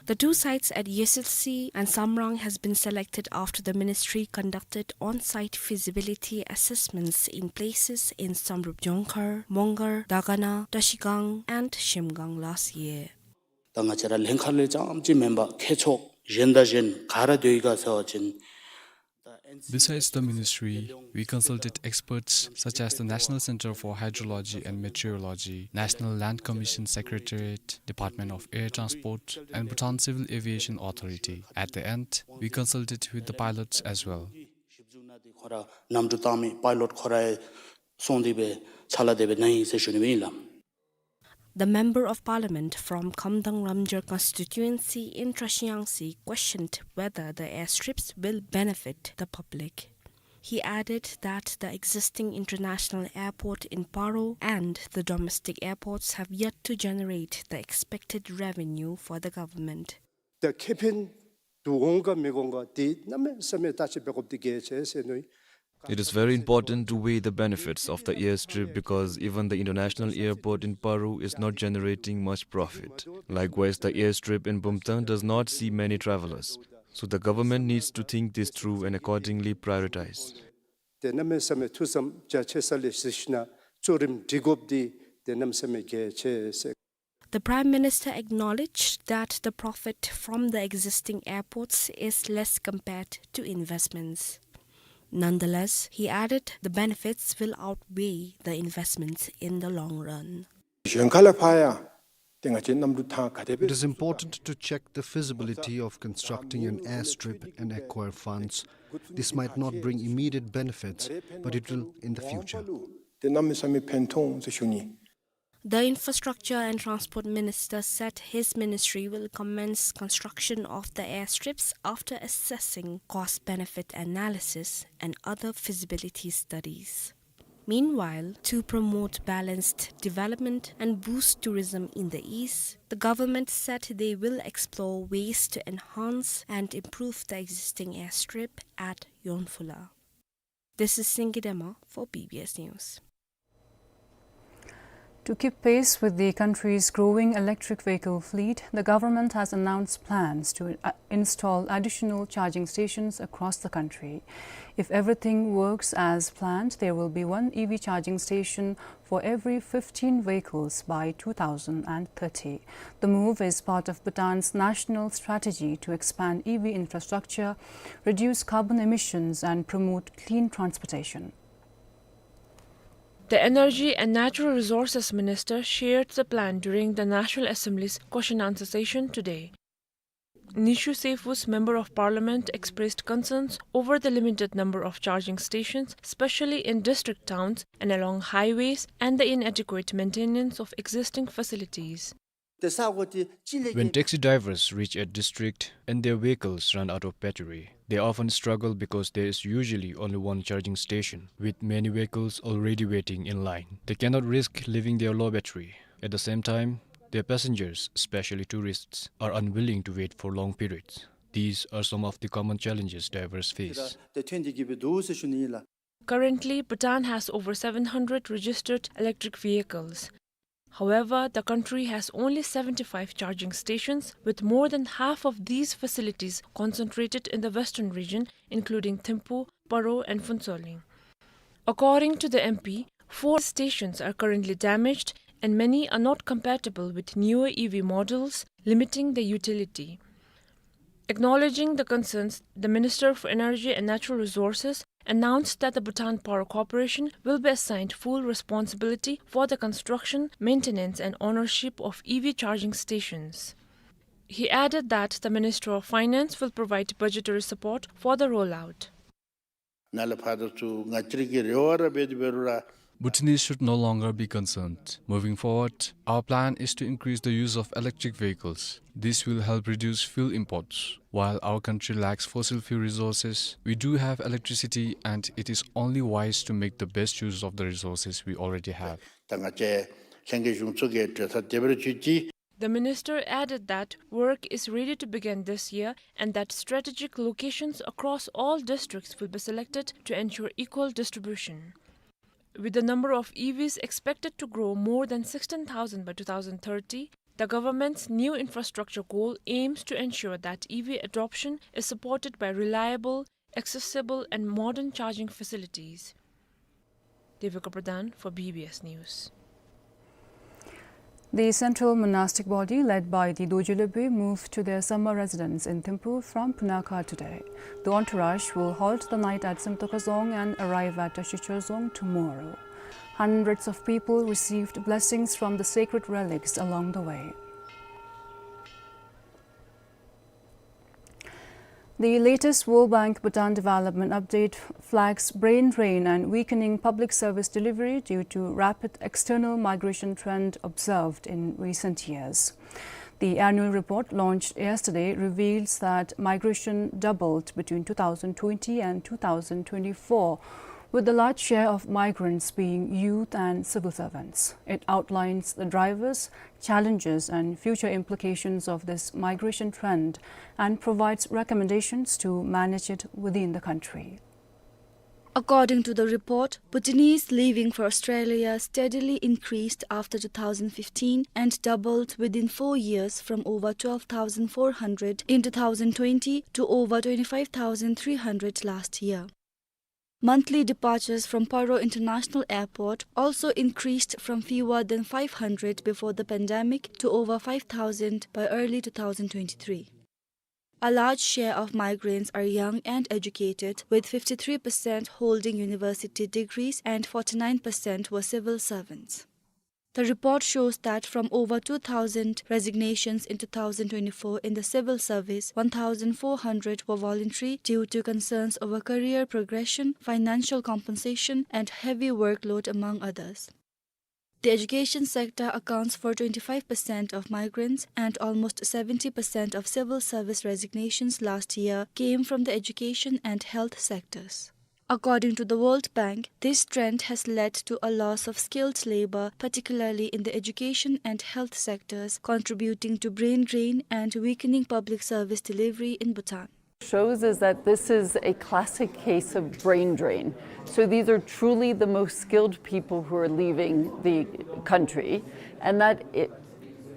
The two sites at Uisiltsi and Samrang has been selected after the ministry conducted on-site feasibility assessments in places in Samdrup Jongkar, Mongar, Dagana, Trashigang and Shemgang last year. ད་ང་བཅས་ར་ལྷན་ཁག་ལས་རྐྱངམ་ཅིག་མེན་པར་མཁས་མཆོག་གཞན་དང་གཞན་ག་ར་སྡོད་ཡི་ག་ཟེར་བ་ཅིན། Besides the ministry, we consulted experts such as the National Centre for Hydrology and Meteorology, National Land Commission Secretariat, Department of Air Transport, and Bhutan Civil Aviation Authority. At the end, we consulted with the pilots as well. ཁོ་ར་གནམ་གྲུ་བཏང་མི་པའི་ལོཊ་ཁོ་ར་སོང་སྟེ་སྦེ་ཕྱག་ལཱ་དེ་སྦེ་གནང་ཡི་ཟེར་ཞུ་ནི་ཨིན་ལགས། The Member of Parliament from Khamdang Ramjar constituency in Trashiyangsi questioned whether the airstrips will benefit the public. He added that the existing international airport in Paro and the domestic airports have yet to generate the expected revenue for the government. ད་ཁེ་ཕན་འདུག་འོང་ག་མི་འོང་ག་འདི་གནམ་མེད་ས་མེད་བརྟག་དཔྱད་འབད་དགོཔ་འདི་གལ་ཆེ་ཟེར་མནོ་ཡི། It is very important to weigh the benefits of the airstrip because even the international airport in Paro is not generating much profit. Likewise, the airstrip in Bumthang does not see many travelers. So the government needs to think this through and accordingly prioritize. ཏེ་གནམ་མེད་ས་མེད་ཐུགས་བསམ་རྒྱ་ཆེ་ས་ལས་གཟིགས་ཞིན་ན་གཙོ་རིམ་སྒྲིག་དགོཔ་འདི་ཏེ་གནམ་མེད་ས་མེད་གལ་ཆེ་ཟེར། The Prime Minister acknowledged that the profit from the existing airports is less compared to investments. Nonetheless, he added the benefits will outweigh the investments in the long run. གཞན་ཁ་ལས་ཕར་ཡང་ཏེ་ང་བཅས་གནམ་གྲུ་ཐང་ག་དེ་སྦེ། It is important to check the feasibility of constructing an airstrip and acquire funds. This might not bring immediate benefits, but it will in the future. ཏེ་གནམ་མེད་ས་མེད་ཕན་ཐོགས་ཟེར་ཞུ་ནི། The Infrastructure and Transport Minister said his ministry will commence construction of the airstrips after assessing cost-benefit analysis and other feasibility studies. Meanwhile, to promote balanced development and boost tourism in the east, the government said they will explore ways to enhance and improve the existing airstrip at Yonphula. This is Singidema for B B S News. To keep pace with the country's growing electric vehicle fleet, the government has announced plans to, uh, install additional charging stations across the country. If everything works as planned, there will be one E V charging station for every fifteen vehicles by two thousand and thirty. The move is part of Bhutan's national strategy to expand E V infrastructure, reduce carbon emissions, and promote clean transportation. The Energy and Natural Resources Minister shared the plan during the National Assembly's question answer session today. Nishu Seyfus, Member of Parliament, expressed concerns over the limited number of charging stations, especially in district towns and along highways, and the inadequate maintenance of existing facilities. When taxi drivers reach a district and their vehicles run out of battery, they often struggle because there is usually only one charging station, with many vehicles already waiting in line. They cannot risk leaving their low battery. At the same time, their passengers, especially tourists, are unwilling to wait for long periods. These are some of the common challenges drivers face. Currently, Bhutan has over seven hundred registered electric vehicles. However, the country has only seventy-five charging stations, with more than half of these facilities concentrated in the western region, including Thimphu, Paro, and Phuentsholing. According to the M P, four stations are currently damaged and many are not compatible with newer E V models, limiting their utility. Acknowledging the concerns, the Minister for Energy and Natural Resources announced that the Bhutan Power Corporation will be assigned full responsibility for the construction, maintenance, and ownership of E V charging stations. He added that the Minister of Finance will provide budgetary support for the rollout. ནཱ་ལས་ཕར་ད་ཚུར་ང་བཅས་ཀྱི་རེ་བ་ར་འབད་དེ་འབད་རུང་ར། Bhutanese should no longer be concerned. Moving forward, our plan is to increase the use of electric vehicles. This will help reduce fuel imports. While our country lacks fossil fuel resources, we do have electricity, and it is only wise to make the best use of the resources we already have. ད་ང་བཅས་ལྷན་རྒྱས་གཞུང་ཚོགས་ཀྱི་གྲོས་ཐག་བཅད་པར་བྱེད་ཀྱི། The minister added that work is ready to begin this year and that strategic locations across all districts will be selected to ensure equal distribution. With the number of E Vs expected to grow more than sixteen thousand by two thousand thirty, the government's new infrastructure goal aims to ensure that E V adoption is supported by reliable, accessible and modern charging facilities. Devika Pradhan for B B S News. The central monastic body led by the Dorji Lhebei moved to their summer residence in Thimphu from Punakha today. The entourage will halt the night at Simtokha Dzong and arrive at Tashichor Dzong tomorrow. Hundreds of people received blessings from the sacred relics along the way. The latest World Bank Bhutan Development Update flags brain drain and weakening public service delivery due to rapid external migration trend observed in recent years. The annual report launched yesterday reveals that migration doubled between two thousand twenty and two thousand twenty-four, with a large share of migrants being youth and civil servants. It outlines the drivers, challenges and future implications of this migration trend and provides recommendations to manage it within the country. According to the report, Bhutanese leaving for Australia steadily increased after two thousand fifteen and doubled within four years, from over twelve thousand four hundred in two thousand twenty to over twenty-five thousand three hundred last year. Monthly departures from Paro International Airport also increased from fewer than five hundred before the pandemic to over five thousand by early two thousand twenty-three. A large share of migrants are young and educated, with fifty-three percent holding university degrees and forty-nine percent were civil servants. The report shows that from over two thousand resignations in two thousand twenty-four in the civil service, one thousand four hundred were voluntary due to concerns over career progression, financial compensation, and heavy workload, among others. The education sector accounts for twenty-five percent of migrants, and almost seventy percent of civil service resignations last year came from the education and health sectors. According to the World Bank, this trend has led to a loss of skilled labor, particularly in the education and health sectors, contributing to brain drain and weakening public service delivery in Bhutan. Shows is that this is a classic case of brain drain. So these are truly the most skilled people who are leaving the country, and that it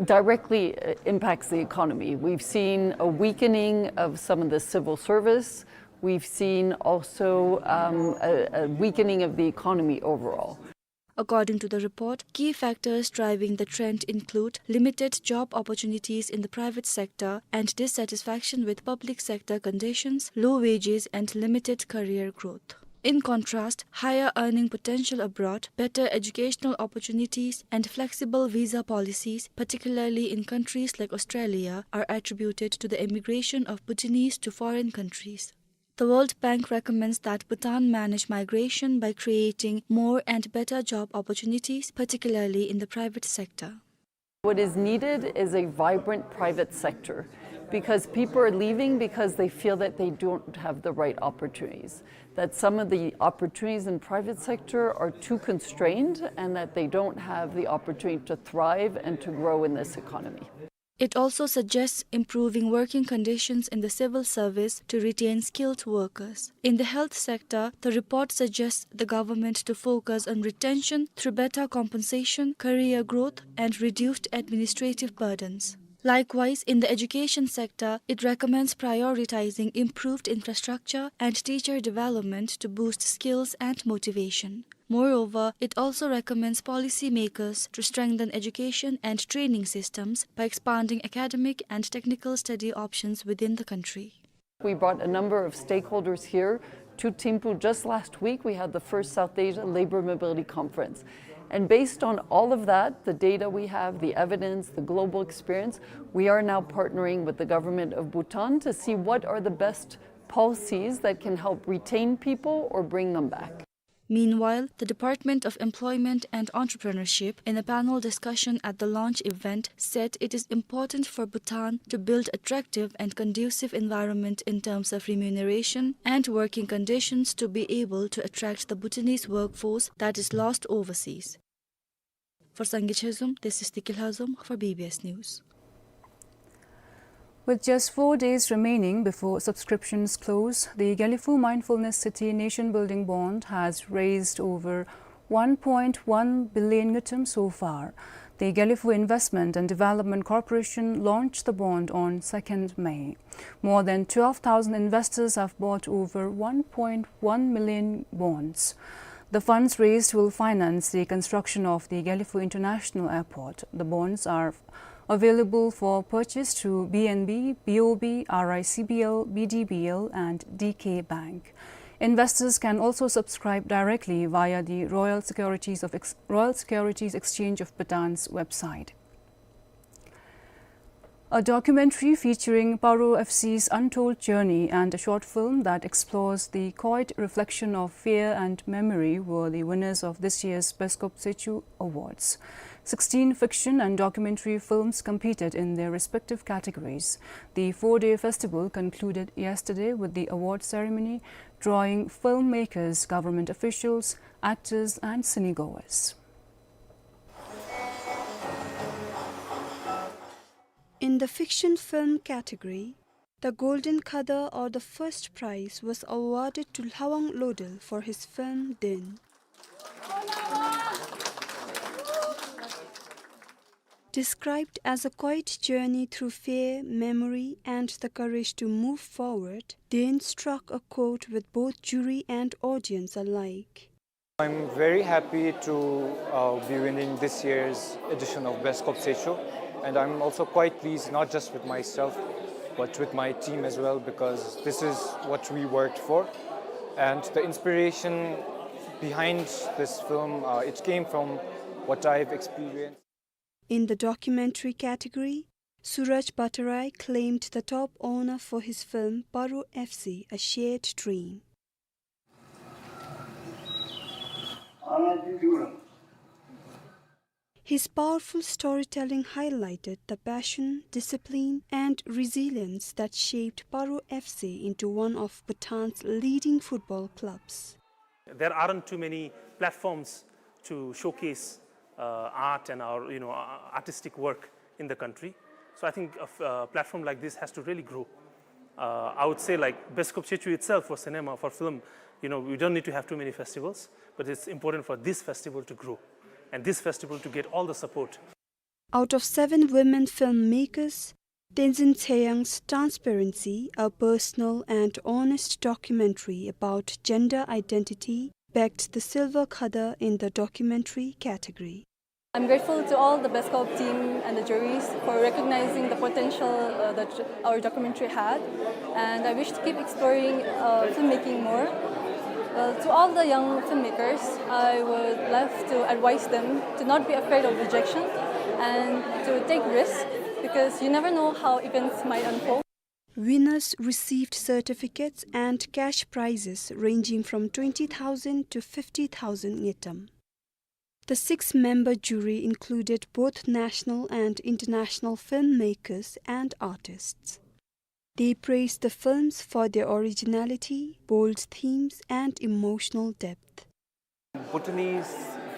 directly, uh, impacts the economy. We've seen a weakening of some of the civil service. We've seen also, um, a, a weakening of the economy overall. According to the report, key factors driving the trend include limited job opportunities in the private sector and dissatisfaction with public sector conditions, low wages, and limited career growth. In contrast, higher earning potential abroad, better educational opportunities, and flexible visa policies, particularly in countries like Australia, are attributed to the emigration of Bhutanese to foreign countries. The World Bank recommends that Bhutan manage migration by creating more and better job opportunities, particularly in the private sector. What is needed is a vibrant private sector, because people are leaving because they feel that they don't have the right opportunities, that some of the opportunities in private sector are too constrained, and that they don't have the opportunity to thrive and to grow in this economy. It also suggests improving working conditions in the civil service to retain skilled workers. In the health sector, the report suggests the government to focus on retention through better compensation, career growth, and reduced administrative burdens. Likewise, in the education sector, it recommends prioritizing improved infrastructure and teacher development to boost skills and motivation. Moreover, it also recommends policymakers to strengthen education and training systems by expanding academic and technical study options within the country. We brought a number of stakeholders here to Thimphu just last week. We had the first South Asia Labor Mobility Conference. And based on all of that, the data we have, the evidence, the global experience, we are now partnering with the government of Bhutan to see what are the best policies that can help retain people or bring them back. Meanwhile, the Department of Employment and Entrepreneurship, in a panel discussion at the launch event, said it is important for Bhutan to build attractive and conducive environment in terms of remuneration and working conditions to be able to attract the Bhutanese workforce that is lost overseas. For Sangay Chezom, this is Tiki Lhazom for B B S News. With just four days remaining before subscriptions close, the Gelephu Mindfulness City Nation Building Bond has raised over one point one billion ngultrum so far. The Gelephu Investment and Development Corporation launched the bond on second May. More than twelve thousand investors have bought over one point one million bonds. The funds raised will finance the construction of the Gelephu International Airport. The bonds are available for purchase through B N B, B O B, R I C B L, B D B L, and D K Bank. Investors can also subscribe directly via the Royal Securities of Ex-, Royal Securities Exchange of Bhutan's website. A documentary featuring Paro F C's untold journey and a short film that explores the quiet reflection of fear and memory were the winners of this year's Best Kop Setcho Awards. Sixteen fiction and documentary films competed in their respective categories. The four-day festival concluded yesterday with the award ceremony, drawing filmmakers, government officials, actors, and cinegoers. In the fiction film category, the Golden Khada, or the first prize, was awarded to Lhawang Lodel for his film Deen. Described as a quiet journey through fear, memory, and the courage to move forward, Deen struck a chord with both jury and audience alike. I'm very happy to, uh, be winning this year's edition of Best Kop Setcho, and I'm also quite pleased, not just with myself, but with my team as well, because this is what we worked for. And the inspiration behind this film, uh, it came from what I've experienced. In the documentary category, Suraj Bhattarai claimed the top honor for his film Paro F C, A Shared Dream. His powerful storytelling highlighted the passion, discipline, and resilience that shaped Paro F C into one of Bhutan's leading football clubs. There aren't too many platforms to showcase, uh, art and our, you know, uh, artistic work in the country. So I think a f-, a platform like this has to really grow. Uh, I would say, like, Biaskop Chechu itself for cinema, for film, you know, we don't need to have too many festivals, but it's important for this festival to grow and this festival to get all the support. Out of seven women filmmakers, Tenzin Tseyang's Transparency, a personal and honest documentary about gender identity, bagged the Silver Khada in the documentary category. I'm grateful to all the Biaskop team and the juries for recognizing the potential, uh, that our documentary had, and I wish to keep exploring, uh, filmmaking more. Well, to all the young filmmakers, I would love to advise them to not be afraid of rejection and to take risks, because you never know how events might unfold. Winners received certificates and cash prizes ranging from twenty thousand to fifty thousand ngultrum. The six-member jury included both national and international filmmakers and artists. They praised the films for their originality, bold themes, and emotional depth. Bhutanese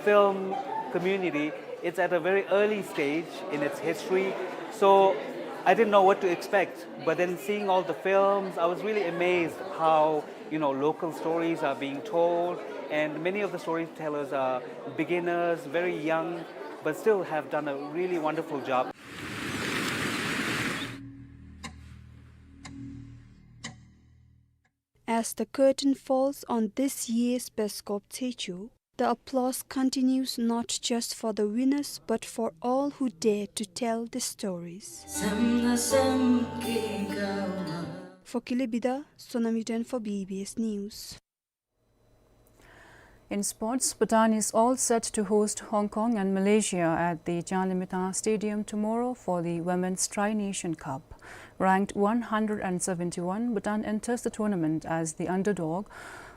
film community, it's at a very early stage in its history, so I didn't know what to expect. But then seeing all the films, I was really amazed how, you know, local stories are being told, and many of the storytellers are beginners, very young, but still have done a really wonderful job. As the curtain falls on this year's Biaskop Chechu, the applause continues not just for the winners but for all who dared to tell the stories. For Kile Bida, Sonam Yuden for B B S News. In sports, Bhutan is all set to host Hong Kong and Malaysia at the Changlimithang Stadium tomorrow for the Women's Tri-Nation Cup. Ranked one hundred and seventy-one, Bhutan enters the tournament as the underdog,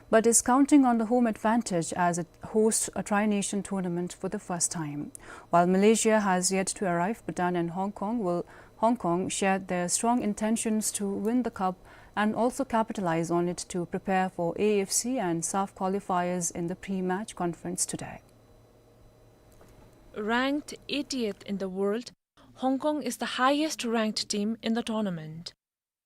but is counting on the home advantage as it hosts a tri-nation tournament for the first time. While Malaysia has yet to arrive, Bhutan and Hong Kong will, Hong Kong shared their strong intentions to win the cup and also capitalize on it to prepare for A F C and SAFF qualifiers in the pre-match conference today. Ranked eightieth in the world, Hong Kong is the highest ranked team in the tournament.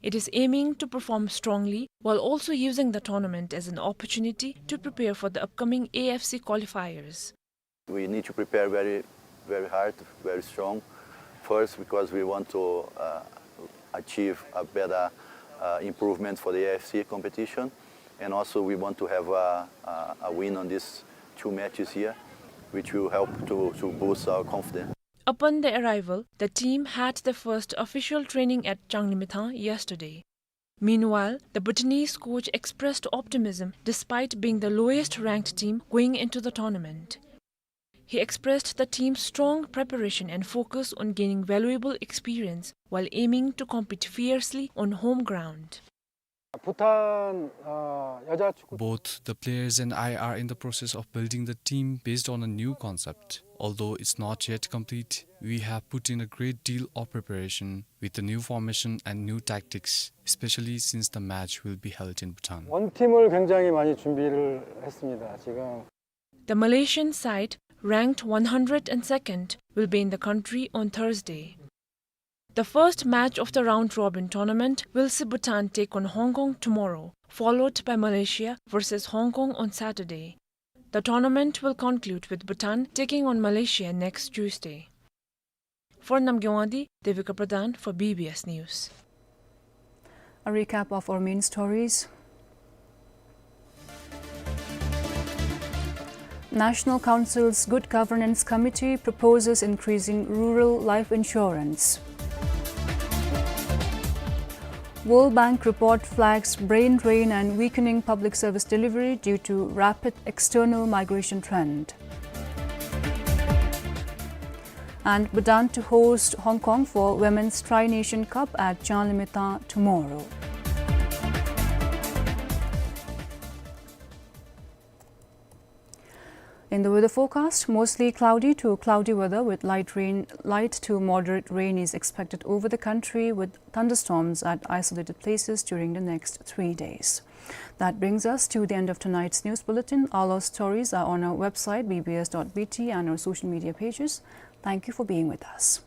It is aiming to perform strongly while also using the tournament as an opportunity to prepare for the upcoming A F C qualifiers. We need to prepare very, very hard, very strong. First, because we want to, uh, achieve a better, uh, improvement for the A F C competition, and also we want to have a, a, a win on these two matches here, which will help to, to boost our confidence. Upon their arrival, the team had their first official training at Changlimithang yesterday. Meanwhile, the Bhutanese coach expressed optimism despite being the lowest ranked team going into the tournament. He expressed the team's strong preparation and focus on gaining valuable experience while aiming to compete fiercely on home ground. Bhutan, uh, 여자 축구 Both the players and I are in the process of building the team based on a new concept. Although it's not yet complete, we have put in a great deal of preparation with the new formation and new tactics, especially since the match will be held in Bhutan. 원팀을 굉장히 많이 준비를 했습니다, 지금. The Malaysian side, ranked one hundred and second, will be in the country on Thursday. The first match of the round-robin tournament will see Bhutan take on Hong Kong tomorrow, followed by Malaysia versus Hong Kong on Saturday. The tournament will conclude with Bhutan taking on Malaysia next Tuesday. For Namgay Wangdi, Devika Pradhan for B B S News. A recap of our main stories. National Council's Good Governance Committee proposes increasing rural life insurance. World Bank report flags brain drain and weakening public service delivery due to rapid external migration trend. And Bhutan to host Hong Kong for Women's Tri-Nation Cup at Changlimithang tomorrow. In the weather forecast, mostly cloudy to cloudy weather with light rain, light to moderate rain is expected over the country, with thunderstorms at isolated places during the next three days. That brings us to the end of tonight's news bulletin. All our stories are on our website, B B S dot B T, and our social media pages. Thank you for being with us.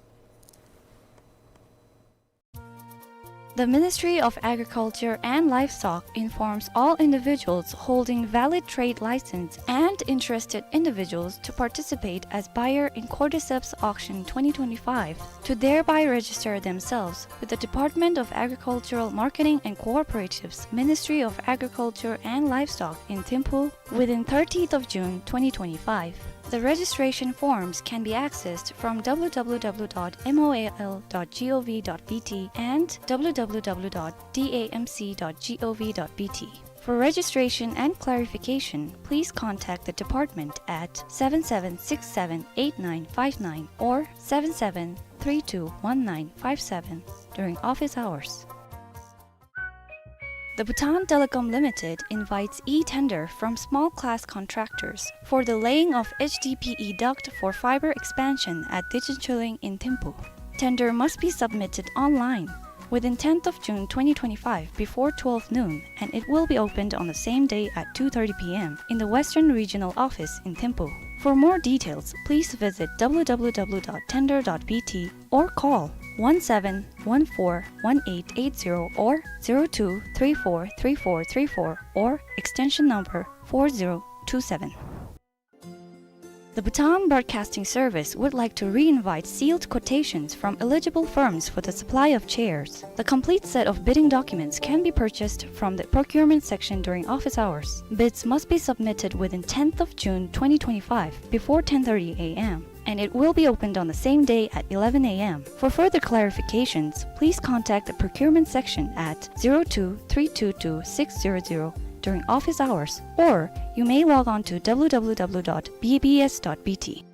The Ministry of Agriculture and Livestock informs all individuals holding valid trade license and interested individuals to participate as buyer in Cordyceps Auction twenty twenty-five to thereby register themselves with the Department of Agricultural Marketing and Cooperatives, Ministry of Agriculture and Livestock in Thimphu, within thirtieth of June twenty twenty-five. The registration forms can be accessed from W W W dot M O A L dot G O V dot B T and W W W dot D A M C dot G O V dot B T. For registration and clarification, please contact the department at seven seven six seven eight nine five nine or seven seven three two one nine five seven during office hours. The Bhutan Telecom Limited invites e-tender from small class contractors for the laying of H D P E duct for fiber expansion at Dijenchuling in Thimphu. Tender must be submitted online within tenth of June twenty twenty-five before twelve noon, and it will be opened on the same day at two thirty P M in the Western Regional Office in Thimphu. For more details, please visit W W W dot tender dot B T or call one seven one four one eight eight zero or zero two three four three four three four or extension number four zero two seven. The Bhutan Broadcasting Service would like to re-invite sealed quotations from eligible firms for the supply of chairs. The complete set of bidding documents can be purchased from the procurement section during office hours. Bids must be submitted within tenth of June twenty twenty-five before ten thirty A M, and it will be opened on the same day at eleven A M. For further clarifications, please contact the procurement section at zero two three two two six zero zero during office hours, or you may log on to W W W dot B B S dot B T.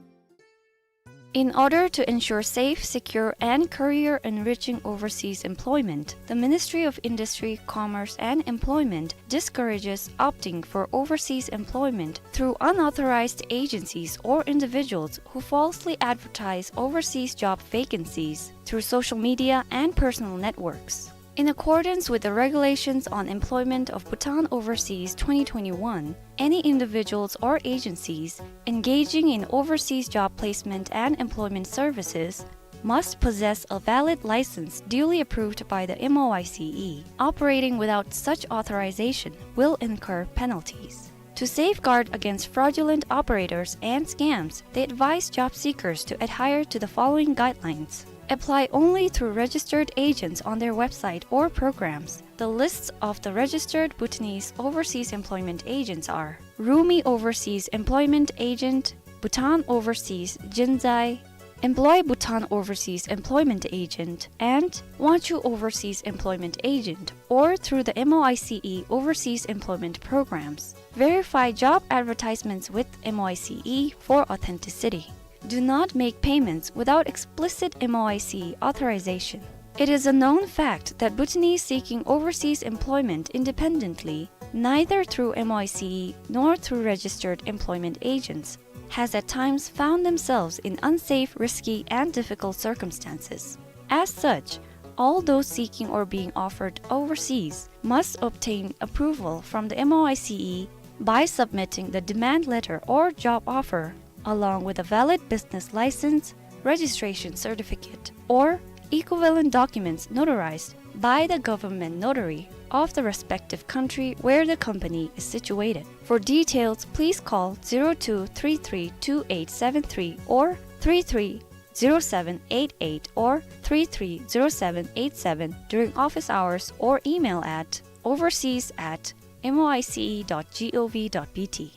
In order to ensure safe, secure, and career-enriching overseas employment, the Ministry of Industry, Commerce, and Employment discourages opting for overseas employment through unauthorized agencies or individuals who falsely advertise overseas job vacancies through social media and personal networks. In accordance with the Regulations on Employment of Bhutan Overseas twenty twenty-one, any individuals or agencies engaging in overseas job placement and employment services must possess a valid license duly approved by the M O I C E. Operating without such authorization will incur penalties. To safeguard against fraudulent operators and scams, they advise job seekers to adhere to the following guidelines. Apply only through registered agents on their website or programs. The lists of the registered Bhutanese overseas employment agents are Rumi Overseas Employment Agent, Bhutan Overseas Jinzai, Employ Bhutan Overseas Employment Agent, and Wangchuh Overseas Employment Agent, or through the M O I C E Overseas Employment Programs. Verify job advertisements with M O I C E for authenticity. Do not make payments without explicit M O I C E authorization. It is a known fact that Bhutanese seeking overseas employment independently, neither through M O I C E nor through registered employment agents, has at times found themselves in unsafe, risky, and difficult circumstances. As such, all those seeking or being offered overseas must obtain approval from the M O I C E by submitting the demand letter or job offer, along with a valid business license, registration certificate, or equivalent documents notarized by the government notary of the respective country where the company is situated. For details, please call zero two three three two eight seven three or three three zero seven eight eight or three three zero seven eight seven during office hours or email at overseas at M O I C E dot G O V dot B T.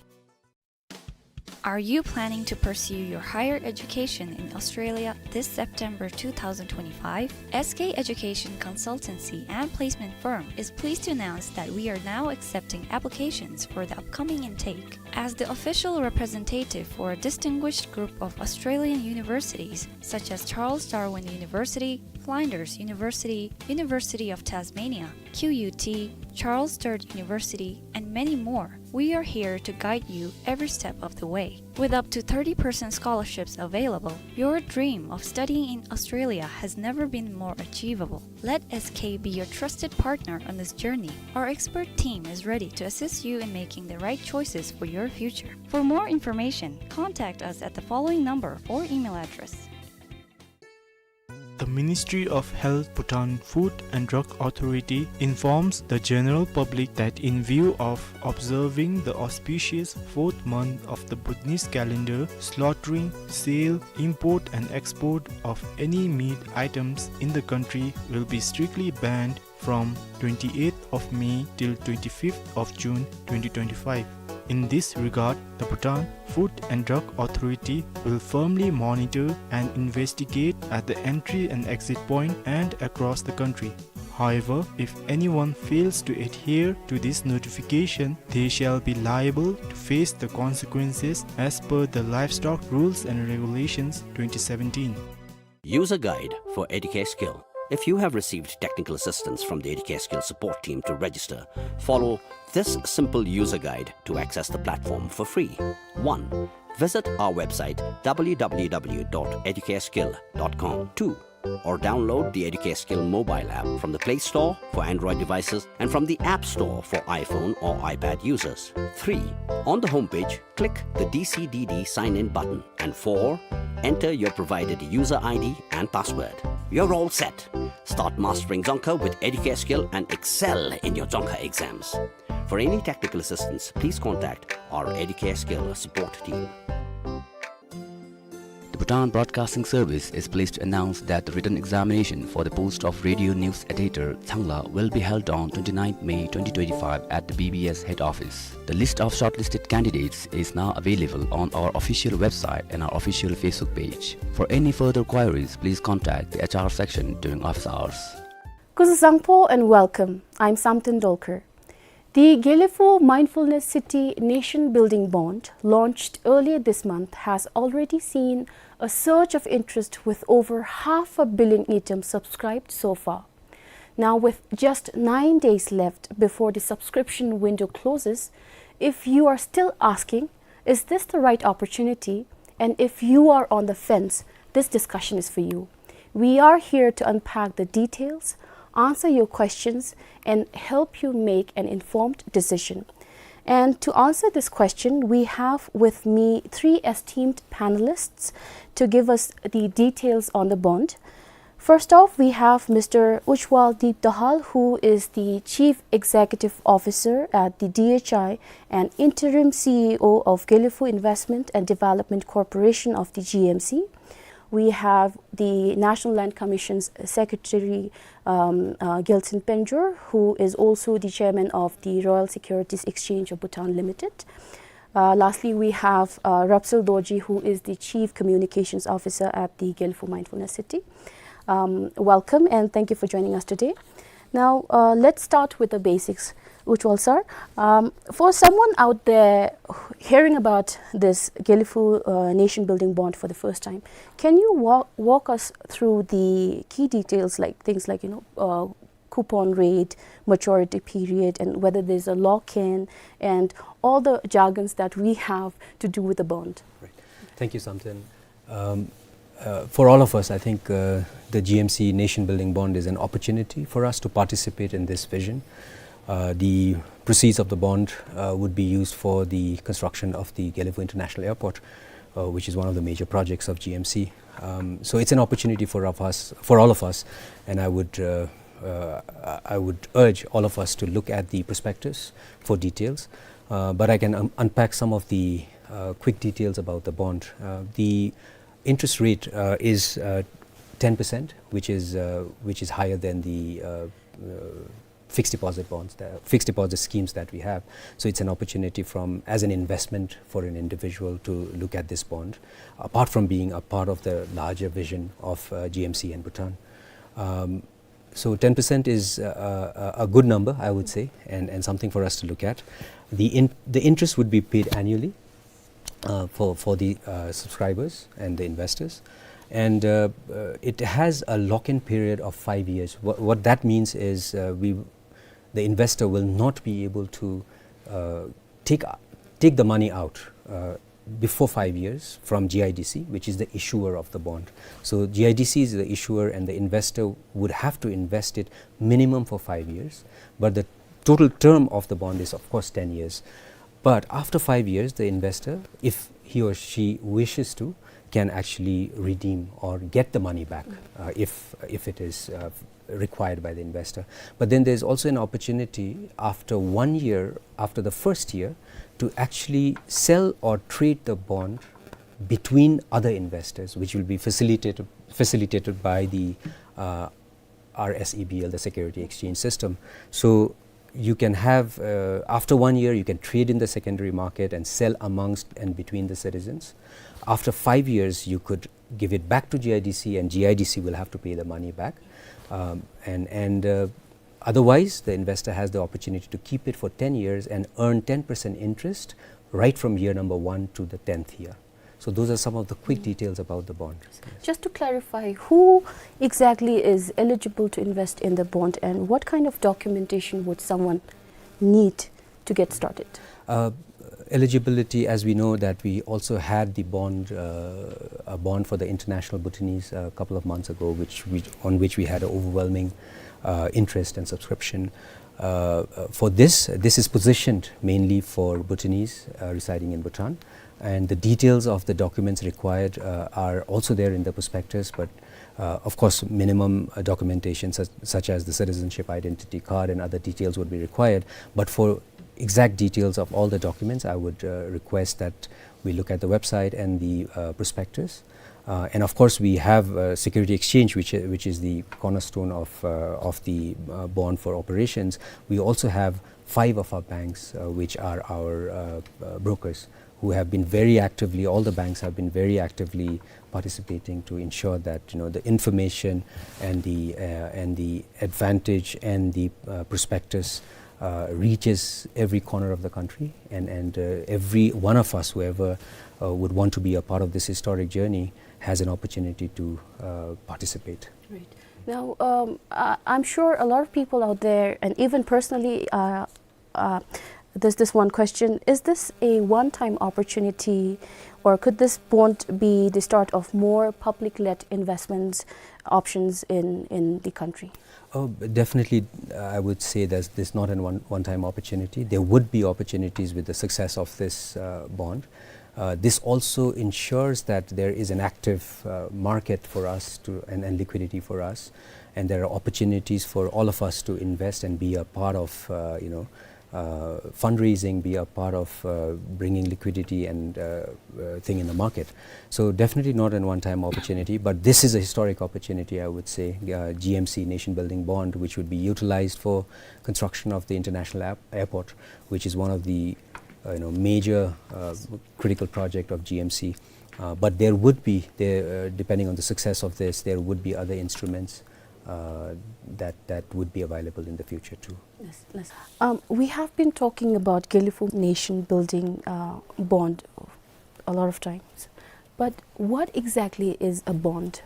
Are you planning to pursue your higher education in Australia this September two thousand twenty-five? S K Education Consultancy and Placement Firm is pleased to announce that we are now accepting applications for the upcoming intake. As the official representative for a distinguished group of Australian universities such as Charles Darwin University, Flinders University, University of Tasmania, Q U T, Charles Sturt University, and many more. We are here to guide you every step of the way. With up to thirty percent scholarships available, your dream of studying in Australia has never been more achievable. Let S K be your trusted partner on this journey. Our expert team is ready to assist you in making the right choices for your future. For more information, contact us at the following number or email address. The Ministry of Health, Bhutan Food and Drug Authority informs the general public that in view of observing the auspicious fourth month of the Bhutanese calendar, slaughtering, sale, import and export of any meat items in the country will be strictly banned from twenty-eighth of May till twenty-fifth of June twenty twenty-five. In this regard, the Bhutan Food and Drug Authority will firmly monitor and investigate at the entry and exit point and across the country. However, if anyone fails to adhere to this notification, they shall be liable to face the consequences as per the Livestock Rules and Regulations twenty seventeen. User guide for Educare Skill. If you have received technical assistance from the Educare Skill support team to register, follow this simple user guide to access the platform for free. One, visit our website w w w dot educareskill dot com. Two, or download the Educare Skill mobile app from the Play Store for Android devices and from the App Store for iPhone or iPad users. Three, on the homepage, click the D C D D sign-in button. And four, enter your provided user I D and password. You're all set. Start mastering Dzongkha with Educare Skill and excel in your Dzongkha exams. For any technical assistance, please contact our Educare Skill support team. The Bhutan Broadcasting Service is pleased to announce that the written examination for the post of Radio News Editor, Tsangla, will be held on twenty-ninth May twenty twenty-five at the B B S head office. The list of shortlisted candidates is now available on our official website and our official Facebook page. For any further queries, please contact the H R section during office hours. Kuzuzangpo and welcome. I'm Samten Dolkar. The Gelephu Mindfulness City Nation Building Bond, launched earlier this month, has already seen a surge of interest with over half a billion ngultrum subscribed so far. Now, with just nine days left before the subscription window closes, if you are still asking, "Is this the right opportunity?" and if you are on the fence, this discussion is for you. We are here to unpack the details, answer your questions, and help you make an informed decision. And to answer this question, we have with me three esteemed panelists to give us the details on the bond. First off, we have Mister Ujwal Deep Dahal, who is the Chief Executive Officer at the D H I and Interim C E O of Gelephu Investment and Development Corporation of the G M C. We have the National Land Commission's Secretary, um, uh, Gyaltshen Panjor, who is also the Chairman of the Royal Securities Exchange of Bhutan Limited. Uh, lastly, we have, uh, Rapsil Dorji, who is the Chief Communications Officer at the Gelephu Mindfulness City. Um, welcome and thank you for joining us today. Now, uh, let's start with the basics, Ujwal sir. Um, for someone out there hearing about this Gelephu, uh, Nation Building Bond for the first time, can you wa-, walk us through the key details, like things like, you know, uh, coupon rate, maturity period, and whether there's a lock-in, and all the jargons that we have to do with the bond? Right. Thank you, Samten. Um, uh, for all of us, I think, uh, the G M C Nation Building Bond is an opportunity for us to participate in this vision. Uh, the proceeds of the bond, uh, would be used for the construction of the Gelephu International Airport, uh, which is one of the major projects of G M C. Um, so it's an opportunity for of us, for all of us, and I would, uh, uh, I, I would urge all of us to look at the prospectus for details. Uh, but I can un-, unpack some of the, uh, quick details about the bond. Uh, the interest rate, uh, is, uh, ten percent, which is, uh, which is higher than the, uh, uh, fixed deposit bonds, the fixed deposit schemes that we have. So it's an opportunity from, as an investment for an individual to look at this bond, apart from being a part of the larger vision of, uh, G M C and Bhutan. Um, so ten percent is, uh, a, a good number, I would say, and, and something for us to look at. The in-, the interest would be paid annually, uh, for, for the, uh, subscribers and the investors. And, uh, uh, it has a lock-in period of five years. What, what that means is, uh, we, the investor will not be able to uh, take, take the money out uh, before five years from G I D C, which is the issuer of the bond. So G I D C is the issuer, and the investor would have to invest it minimum for five years. But the total term of the bond is, of course, ten years. But after five years, the investor, if he or she wishes to, can actually redeem or get the money back uh, if, if it is uh, required by the investor. But then there's also an opportunity after one year, after the first year, to actually sell or trade the bond between other investors, which will be facilitated, facilitated by the uh, R S E B L, the security exchange system. So you can have, uh, after one year, you can trade in the secondary market and sell amongst and between the citizens. After five years, you could give it back to G I D C, and G I D C will have to pay the money back. Um, and and uh, otherwise, the investor has the opportunity to keep it for ten years and earn ten percent interest right from year number one to the tenth year. So those are some of the quick details about the bond. Just to clarify, who exactly is eligible to invest in the bond, and what kind of documentation would someone need to get started? Uh, eligibility, as we know that we also had the bond, uh, a bond for the International Bhutanese a couple of months ago, which we, on which we had an overwhelming uh, interest and subscription. Uh, uh, for this, this is positioned mainly for Bhutanese uh, residing in Bhutan, and the details of the documents required uh, are also there in the prospectus, but uh, of course, minimum uh, documentation such, such as the citizenship identity card and other details would be required. But for exact details of all the documents, I would uh, request that we look at the website and the uh, prospectus. Uh, and of course, we have uh, security exchange, which, which is the cornerstone of, uh, of the uh, bond for operations. We also have five of our banks, uh, which are our uh, uh, brokers, who have been very actively, all the banks have been very actively participating to ensure that, you know, the information and the, uh, and the advantage and the uh, prospectus uh, reaches every corner of the country, and, and uh, every one of us, whoever uh, would want to be a part of this historic journey, has an opportunity to uh, participate. Right. Now, um, I, I'm sure a lot of people out there, and even personally, uh, uh, there's this one question: is this a one-time opportunity, or could this bond be the start of more public-led investments options in, in the country? Oh, definitely, uh, I would say that this is not a one, one-time opportunity. There would be opportunities with the success of this uh, bond. Uh, this also ensures that there is an active uh, market for us to, and, and liquidity for us, and there are opportunities for all of us to invest and be a part of, uh, you know, uh, fundraising, be a part of uh, bringing liquidity and uh, uh, thing in the market. So definitely not a one-time opportunity, but this is a historic opportunity, I would say. Uh, G M C nation building bond, which would be utilized for construction of the international app- airport, which is one of the uh, you know, major uh, critical project of G M C. Uh, but there would be, there, uh, depending on the success of this, there would be other instruments uh, that, that would be available in the future too. Yes, yes. Um, we have been talking about Gelephu Nation Building uh, Bond a lot of times, but what exactly is a bond?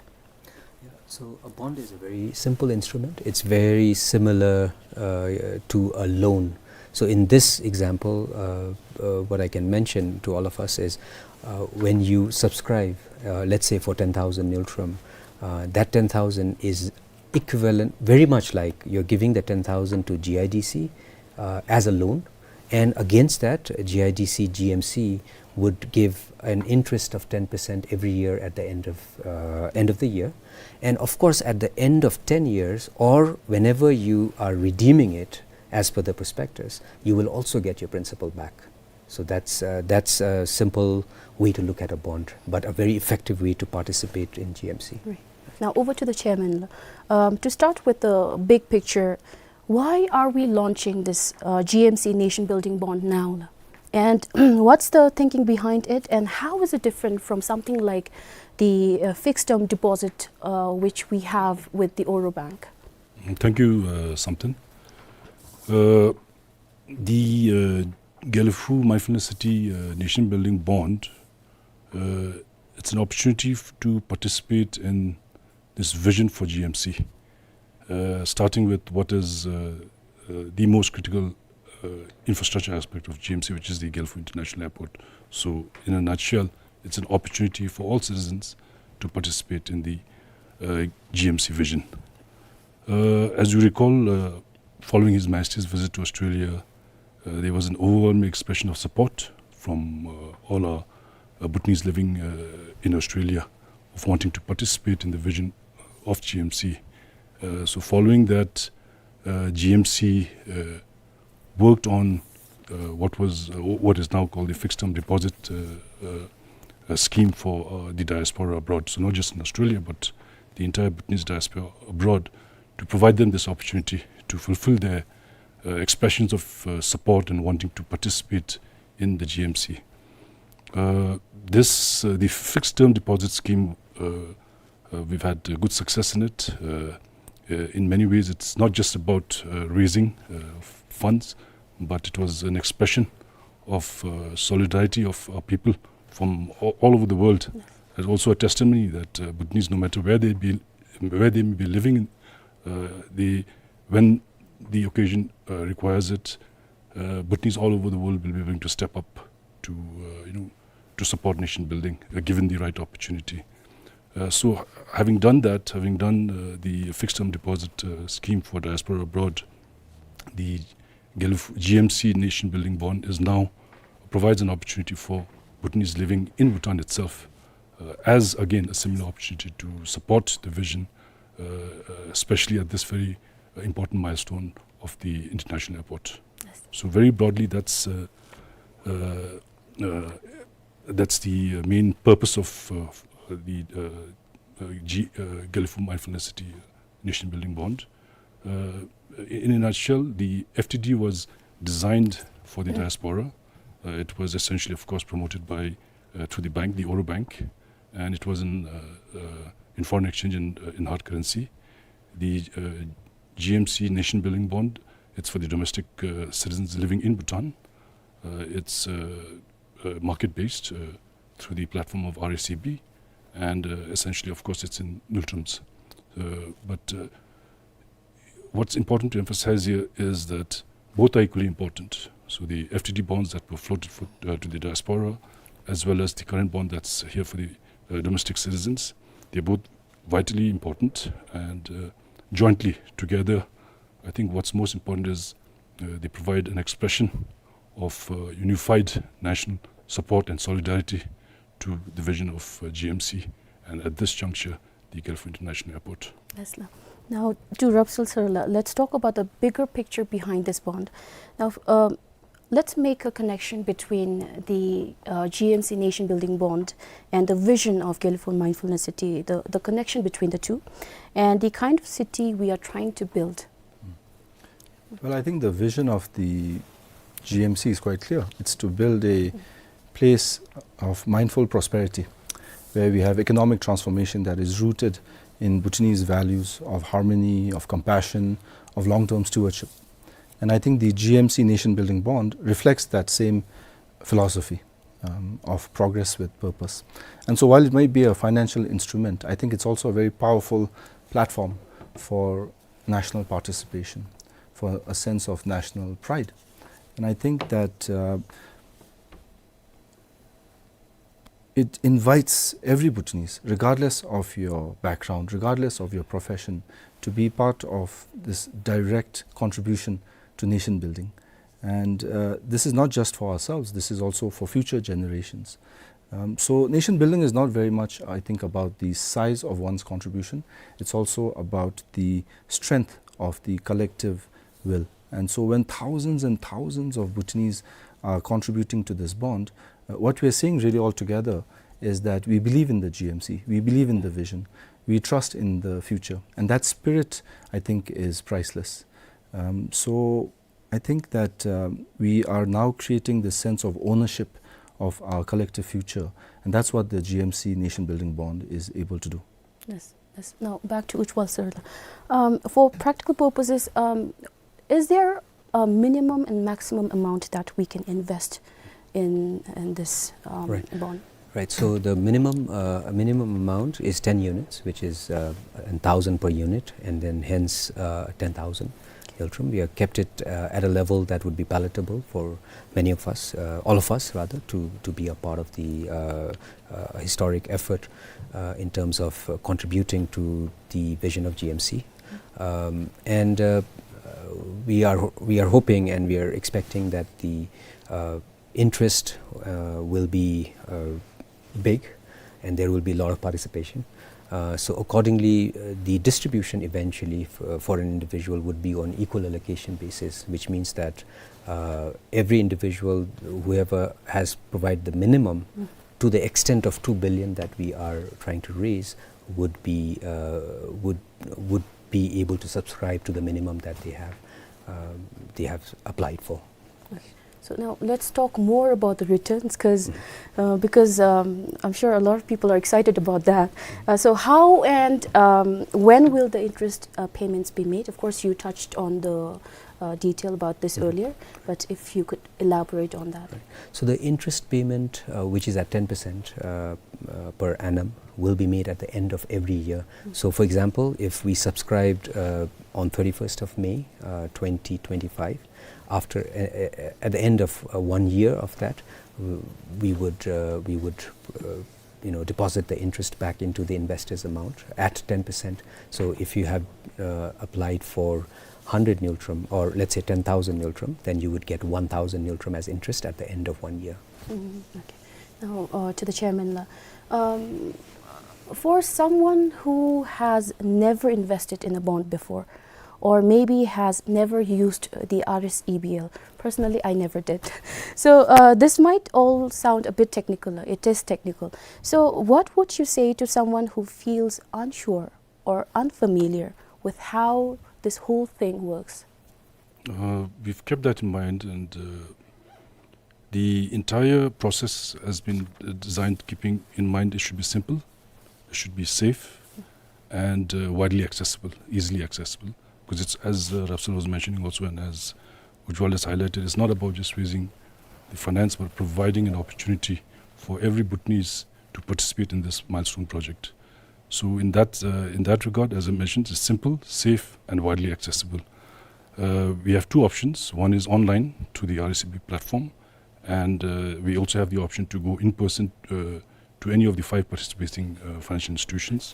Yeah, so a bond is a very simple instrument. It's very similar uh, to a loan. So in this example, uh, uh, what I can mention to all of us is uh, when you subscribe, uh, let's say for ten thousand ngultrum, uh, that ten thousand is equivalent, very much like you're giving the ten thousand to G I D C uh, as a loan, and against that, G I D C G M C would give an interest of ten percent every year at the end of, uh, end of the year. And of course, at the end of ten years, or whenever you are redeeming it as per the prospectus, you will also get your principal back. So that's, uh, that's a simple way to look at a bond, but a very effective way to participate in G M C. Right. Now, over to the chairman. Um, to start with the big picture, why are we launching this uh, G M C Nation Building Bond now? And what's the thinking behind it, and how is it different from something like the uh, fixed term deposit uh, which we have with the Oro Bank? Thank you, uh, Samten. Uh, the uh, Gelephu Mindfulness City uh, Nation Building Bond, uh, it's an opportunity f- to participate in this vision for G M C, uh, starting with what is uh, uh, the most critical, uh, infrastructure aspect of G M C, which is the Gelephu International Airport. So, in a nutshell, it's an opportunity for all citizens to participate in the, uh, G M C vision. Uh, as you recall, uh, following His Majesty's visit to Australia, uh, there was an overwhelming expression of support from, uh, all our, uh, Bhutanese living, uh, in Australia of wanting to participate in the vision of G M C. Uh, so following that, uh, G M C, uh, worked on, uh, what was, uh, wh-, what is now called the fixed term deposit, uh, uh, uh, scheme for, uh, the diaspora abroad. So not just in Australia, but the entire Bhutanese diaspora abroad, to provide them this opportunity to fulfill their, uh, expressions of, uh, support and wanting to participate in the G M C. Uh, this, uh, the fixed term deposit scheme, uh, uh, we've had, uh, good success in it. Uh, uh, in many ways, it's not just about, uh, raising, uh, f-, funds, but it was an expression of, uh, solidarity of our people from a-, all over the world. It's also a testimony that, uh, Bhutanese, no matter where they be, where they may be living, uh, they, when the occasion, uh, requires it, uh, Bhutanese all over the world will be willing to step up to, uh, you know, to support nation building, uh, given the right opportunity. Uh, so, having done that, having done, uh, the fixed term deposit, uh, scheme for diaspora abroad, the Gelephu-, G M C Nation Building Bond is now provides an opportunity for Bhutanese living in Bhutan itself, uh, as again a similar opportunity to support the vision, uh, uh, especially at this very, uh, important milestone of the international airport. Yes. So very broadly, that's, uh, uh, uh, that's the, uh, main purpose of, uh, f-, uh, the, uh, uh, G-, uh, Gelephu Mindfulness City Nation Building Bond. Uh, in a nutshell, the F T D was designed for the diaspora. Uh, it was essentially, of course, promoted by, uh, through the bank, the Oro Bank, and it was in, uh, uh, in foreign exchange and, uh, in hard currency. The, uh, G M C Nation Building Bond, it's for the domestic, uh, citizens living in Bhutan. Uh, it's, uh, uh, market-based, uh, through the platform of R A C B, and, uh, essentially, of course, it's in Ngultrums. Uh, but, uh, what's important to emphasize here is that both are equally important. So the F T D bonds that were floated for, uh, to the diaspora, as well as the current bond that's here for the, uh, domestic citizens, they're both vitally important, and, uh, jointly together, I think what's most important is, uh, they provide an expression of, uh, unified national support and solidarity to the vision of, uh, G M C, and at this juncture, the Gelephu International Airport. Yes, la. Now, to Rupsal sir, la, let's talk about the bigger picture behind this bond. Now, f-, um, let's make a connection between the, uh, G M C Nation Building Bond and the vision of Gelephu Mindfulness City, the, the connection between the two, and the kind of city we are trying to build. Well, I think the vision of the G M C is quite clear. It's to build a place of mindful prosperity, where we have economic transformation that is rooted in Bhutanese values of harmony, of compassion, of long-term stewardship. And I think the G M C Nation Building Bond reflects that same philosophy, um, of progress with purpose. And so while it might be a financial instrument, I think it's also a very powerful platform for national participation, for a sense of national pride. And I think that, uh, it invites every Bhutanese, regardless of your background, regardless of your profession, to be part of this direct contribution to nation building. And, uh, this is not just for ourselves, this is also for future generations. Um, so nation building is not very much, I think, about the size of one's contribution. It's also about the strength of the collective will. And so when thousands and thousands of Bhutanese are contributing to this bond, uh, what we are saying really altogether is that we believe in the G M C, we believe in the vision, we trust in the future. And that spirit, I think, is priceless. Um, so I think that, um, we are now creating the sense of ownership of our collective future, and that's what the G M C Nation Building Bond is able to do. Yes, yes. Now back to Ujwal sir. Um, for practical purposes, um, is there a minimum and maximum amount that we can invest in, in this, um, Right. bond? Right. So the minimum, uh, minimum amount is ten units, which is, uh, a thousand per unit, and then hence, uh, ten thousand. ngultrum. We have kept it, uh, at a level that would be palatable for many of us, uh, all of us rather, to, to be a part of the, uh, uh, historic effort, uh, in terms of, uh, contributing to the vision of G M C. Um, and, uh, uh, we are, we are hoping and we are expecting that the, uh, interest, uh, will be, uh, big, and there will be a lot of participation. Uh, so accordingly, uh, the distribution eventually f-, uh, for an individual would be on equal allocation basis, which means that, uh, every individual, whoever has provided the minimum, to the extent of two billion that we are trying to raise, would be, uh, would, would be able to subscribe to the minimum that they have, um, they have applied for. Okay. So now let's talk more about the returns, 'cause, uh, because, um, I'm sure a lot of people are excited about that. Uh, so how and, um, when will the interest, uh, payments be made? Of course, you touched on the, uh, detail about this earlier, but if you could elaborate on that. Right. So the interest payment, uh, which is at ten percent, uh, uh, per annum, will be made at the end of every year. So, for example, if we subscribed, uh, on thirty-first of May, uh, twenty twenty-five, after, uh, uh, at the end of, uh, one year of that, w-, we would, uh, we would, uh, you know, deposit the interest back into the investor's amount at ten percent. So if you have, uh, applied for hundred ngultrum, or let's say ten thousand ngultrum, then you would get one thousand ngultrum as interest at the end of one year. Mm, okay. Now, uh, to the chairman, la. Um, for someone who has never invested in a bond before, or maybe has never used the R S E B L, personally, I never did. So, uh, this might all sound a bit technical. It is technical. So, what would you say to someone who feels unsure or unfamiliar with how this whole thing works? Uh, we've kept that in mind, and, uh, the entire process has been, uh, designed keeping in mind it should be simple, it should be safe, and, uh, widely accessible, easily accessible. 'Cause it's, as, uh, Rafsar was mentioning also, and as Ujjwal has highlighted, it's not about just raising the finance, but providing an opportunity for every Bhutanese to participate in this milestone project. So in that, uh, in that regard, as I mentioned, it's simple, safe, and widely accessible. Uh, we have two options. One is online to the R S E B platform, and, uh, we also have the option to go in person, uh, to any of the five participating, uh, financial institutions.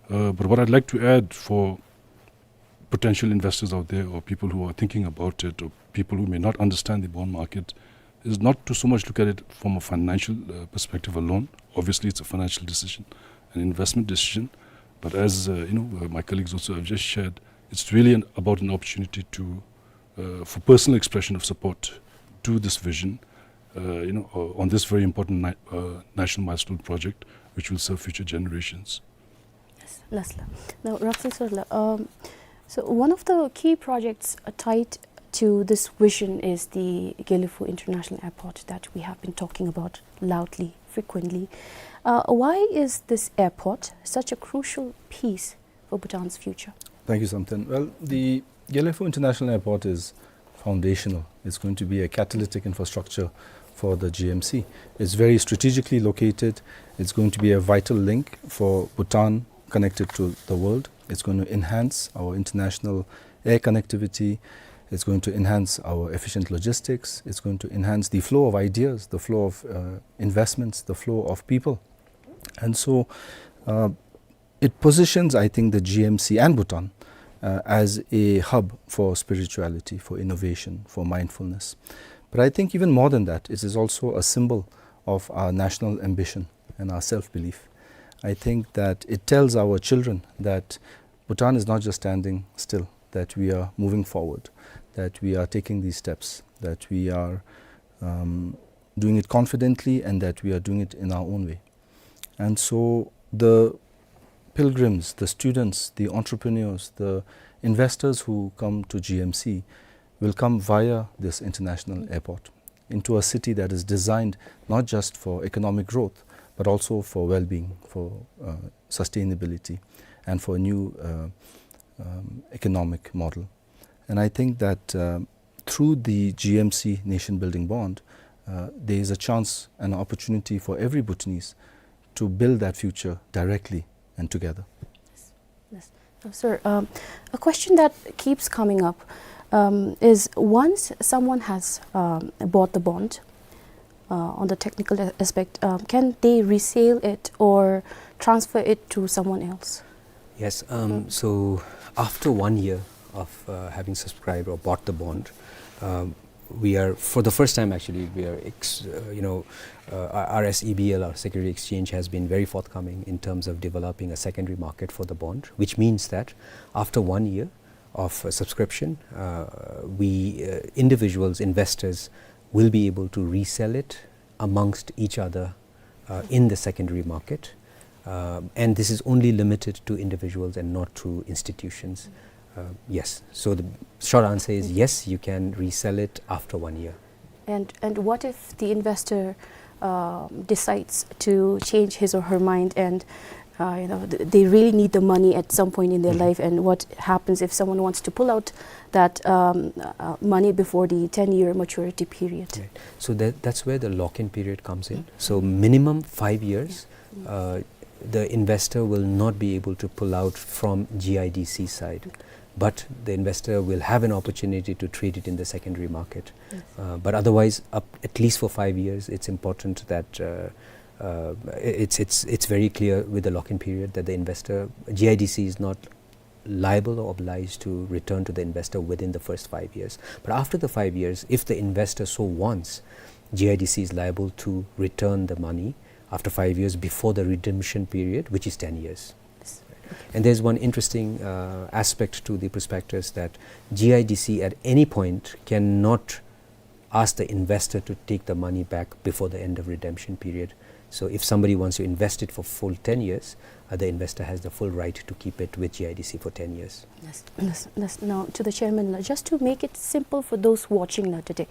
Uh, but what I'd like to add for potential investors out there, or people who are thinking about it, or people who may not understand the bond market, is not to so much look at it from a financial, uh, perspective alone. Obviously, it's a financial decision, an investment decision. But as, uh, you know, uh, my colleagues also have just shared, it's really an, about an opportunity to, uh, for personal expression of support to this vision, uh, you know, uh, on this very important ni-, uh, national milestone project, which will serve future generations. Yes, lastly. Now, Rafsar sir, la, um, so one of the key projects, uh, tied to this vision is the Gelephu International Airport that we have been talking about loudly, frequently. Uh, why is this airport such a crucial piece for Bhutan's future? Thank you, Samten. Well, the Gelephu International Airport is foundational. It's going to be a catalytic infrastructure for the G M C. It's very strategically located. It's going to be a vital link for Bhutan connected to the world. It's going to enhance our international air connectivity. It's going to enhance our efficient logistics. It's going to enhance the flow of ideas, the flow of, uh, investments, the flow of people. And so, uh, it positions, I think, the G M C and Bhutan, uh, as a hub for spirituality, for innovation, for mindfulness. But I think even more than that, it is also a symbol of our national ambition and our self-belief. I think that it tells our children that Bhutan is not just standing still, that we are moving forward, that we are taking these steps, that we are, um, doing it confidently, and that we are doing it in our own way. And so the pilgrims, the students, the entrepreneurs, the investors who come to G M C will come via this international airport into a city that is designed not just for economic growth, but also for well-being, for, uh, sustainability, and for a new, uh, um, economic model. And I think that, uh, through the G M C Nation Building Bond, uh, there is a chance and an opportunity for every Bhutanese to build that future directly and together. Yes. Yes. Sir, um, a question that keeps coming up, um, is once someone has, um, bought the bond, uh, on the technical a-, aspect, um, can they resell it or transfer it to someone else? Yes, um, so after one year of, uh, having subscribed or bought the bond, um, we are, for the first time actually, we are, ex-, uh, you know, uh, our, our S E B L, our security exchange, has been very forthcoming in terms of developing a secondary market for the bond, which means that after one year of, uh, subscription, uh, we, uh, individuals, investors, will be able to resell it amongst each other, uh, in the secondary market. Uh, and this is only limited to individuals and not to institutions. Uh, yes. So the short answer is yes, you can resell it after one year. And, and what if the investor, um, decides to change his or her mind and, uh, you know, th-, they really need the money at some point in their life, and what happens if someone wants to pull out that, um, uh, money before the ten-year maturity period? Right. So that, that's where the lock-in period comes in. So minimum five years, uh, the investor will not be able to pull out from G I D C side, but the investor will have an opportunity to trade it in the secondary market. Yes. Uh, but otherwise, up, at least for five years, it's important that, uh, uh, it's, it's, it's very clear with the lock-in period that the investor, G I D C is not liable or obliged to return to the investor within the first five years. But after the five years, if the investor so wants, G I D C is liable to return the money after five years before the redemption period, which is ten years. And there's one interesting, uh, aspect to the prospectus, that G I D C at any point cannot ask the investor to take the money back before the end of redemption period. So if somebody wants to invest it for full ten years, uh, the investor has the full right to keep it with G I D C for ten years. Yes, yes, yes. Now, to the chairman, uh, just to make it simple for those watching, uh, today,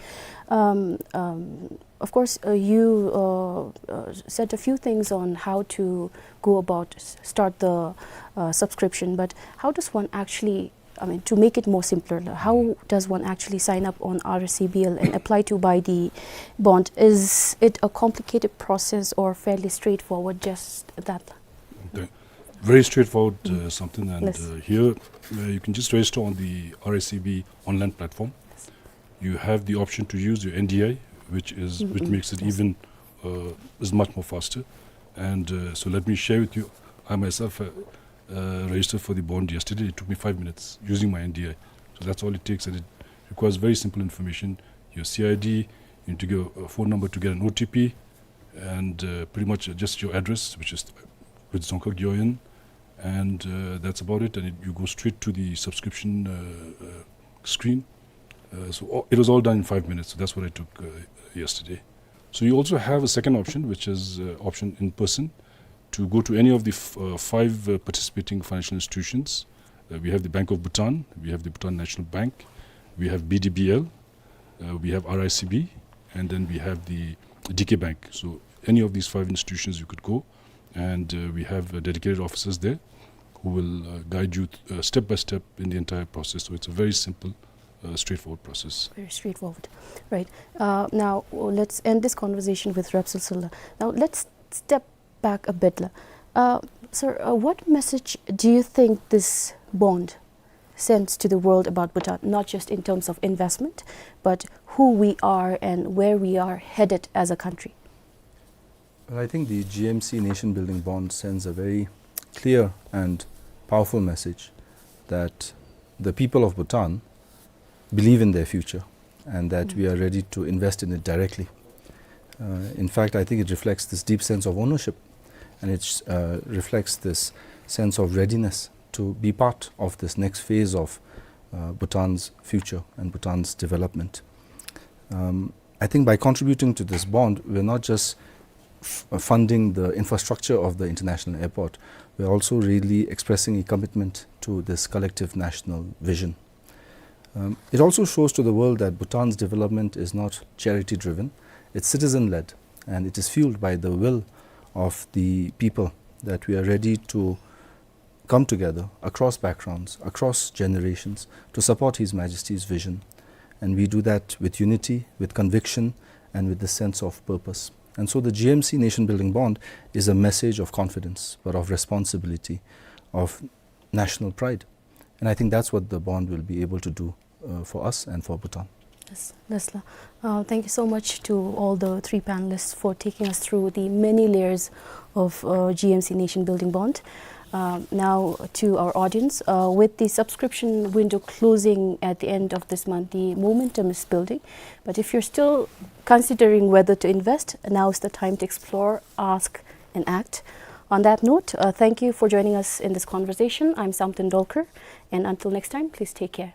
um, um, of course, uh, you, uh, uh, said a few things on how to go about s-, start the, uh, subscription, but how does one actually, I mean, to make it more simpler, like, how does one actually sign up on R S E B L and apply to buy the bond? Is it a complicated process or fairly straightforward, just that? Okay. Very straightforward, uh, something, and, uh, here, uh, you can just register on the R S E B online platform. You have the option to use your N D I, which is, which makes it even, uh, is much more faster. And, uh, so let me share with you, I myself, uh, uh, registered for the bond yesterday. It took me five minutes using my N D I. So that's all it takes, and it requires very simple information. Your C I D, you need to give a phone number to get an O T P, and, uh, pretty much just your address, which is with Dzongkhag Gyoen, and, uh, that's about it. And it, you go straight to the subscription, uh, uh, screen. Uh, so a-, it was all done in five minutes. So that's what I took, uh, yesterday. So you also have a second option, which is, uh, option in person, to go to any of the f-, uh, five, uh, participating financial institutions. Uh, we have the Bank of Bhutan, we have the Bhutan National Bank, we have B D B L, uh, we have R I C B, and then we have the D K Bank. So any of these five institutions you could go, and, uh, we have, uh, dedicated officers there who will, uh, guide you th-, uh, step by step in the entire process. So it's a very simple, uh, straightforward process. Very straightforward. Right. Uh, now, let's end this conversation with Reb Silsila. Now, let's step back a bit, la. Uh, sir, uh, what message do you think this bond sends to the world about Bhutan, not just in terms of investment, but who we are and where we are headed as a country? Well, I think the G M C Nation Building Bond sends a very clear and powerful message that the people of Bhutan believe in their future and that we are ready to invest in it directly. Uh, in fact, I think it reflects this deep sense of ownership, and it, uh, reflects this sense of readiness to be part of this next phase of, uh, Bhutan's future and Bhutan's development. Um, I think by contributing to this bond, we're not just f-, funding the infrastructure of the international airport, we're also really expressing a commitment to this collective national vision. Um, it also shows to the world that Bhutan's development is not charity-driven, it's citizen-led, and it is fueled by the will of the people, that we are ready to come together across backgrounds, across generations, to support His Majesty's vision. And we do that with unity, with conviction, and with the sense of purpose. And so the G M C Nation Building Bond is a message of confidence, but of responsibility, of national pride. And I think that's what the bond will be able to do, uh, for us and for Bhutan. Yes, that's la-, uh, thank you so much to all the three panelists for taking us through the many layers of, uh, G M C Nation Building Bond. Uh, now, to our audience, uh, with the subscription window closing at the end of this month, the momentum is building. But if you're still considering whether to invest, now is the time to explore, ask, and act. On that note, uh, thank you for joining us in this conversation. I'm Samten Dolkar, and until next time, please take care.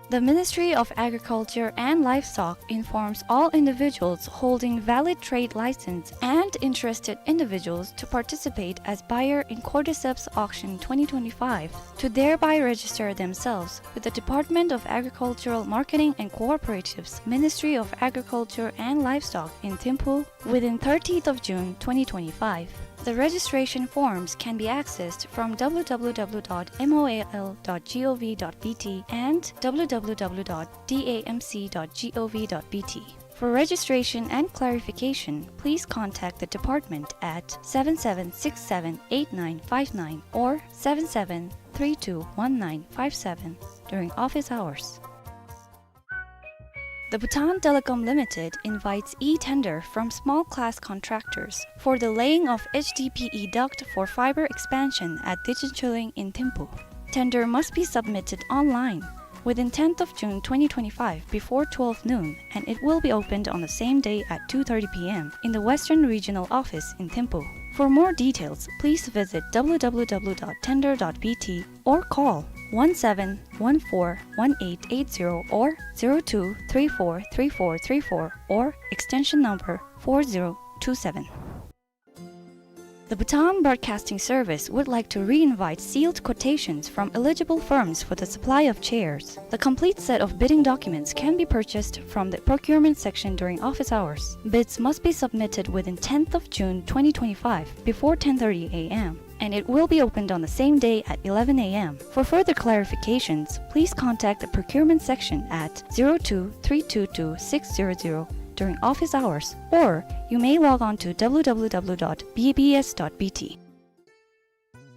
The Ministry of Agriculture and Livestock informs all individuals holding valid trade license and interested individuals to participate as buyer in Cordyceps Auction twenty twenty-five to thereby register themselves with the Department of Agricultural Marketing and Cooperatives, Ministry of Agriculture and Livestock in Thimphu, within thirtieth of June twenty twenty-five. The registration forms can be accessed from W W W dot M O A L dot G O V dot B T and W W W dot D A M C dot G O V dot B T. For registration and clarification, please contact the department at seven seven six seven eight nine five nine or seven seven three two one nine five seven during office hours. The Bhutan Telecom Limited invites e-tender from small class contractors for the laying of H D P E duct for fiber expansion at Dijinchuling in Thimphu. Tender must be submitted online within tenth of June twenty twenty-five before twelve noon, and it will be opened on the same day at two thirty P M in the Western Regional Office in Thimphu. For more details, please visit W W W dot tender dot B T or call one seven one four one eight eight zero or zero two three four three four three four or extension number four zero two seven. The Bhutan Broadcasting Service would like to re-invite sealed quotations from eligible firms for the supply of chairs. The complete set of bidding documents can be purchased from the procurement section during office hours. Bids must be submitted within tenth of June twenty twenty-five before ten thirty A M, and it will be opened on the same day at eleven A M. For further clarifications, please contact the procurement section at zero two three two two six zero zero during office hours, or you may log on to W W W dot B B S dot B T.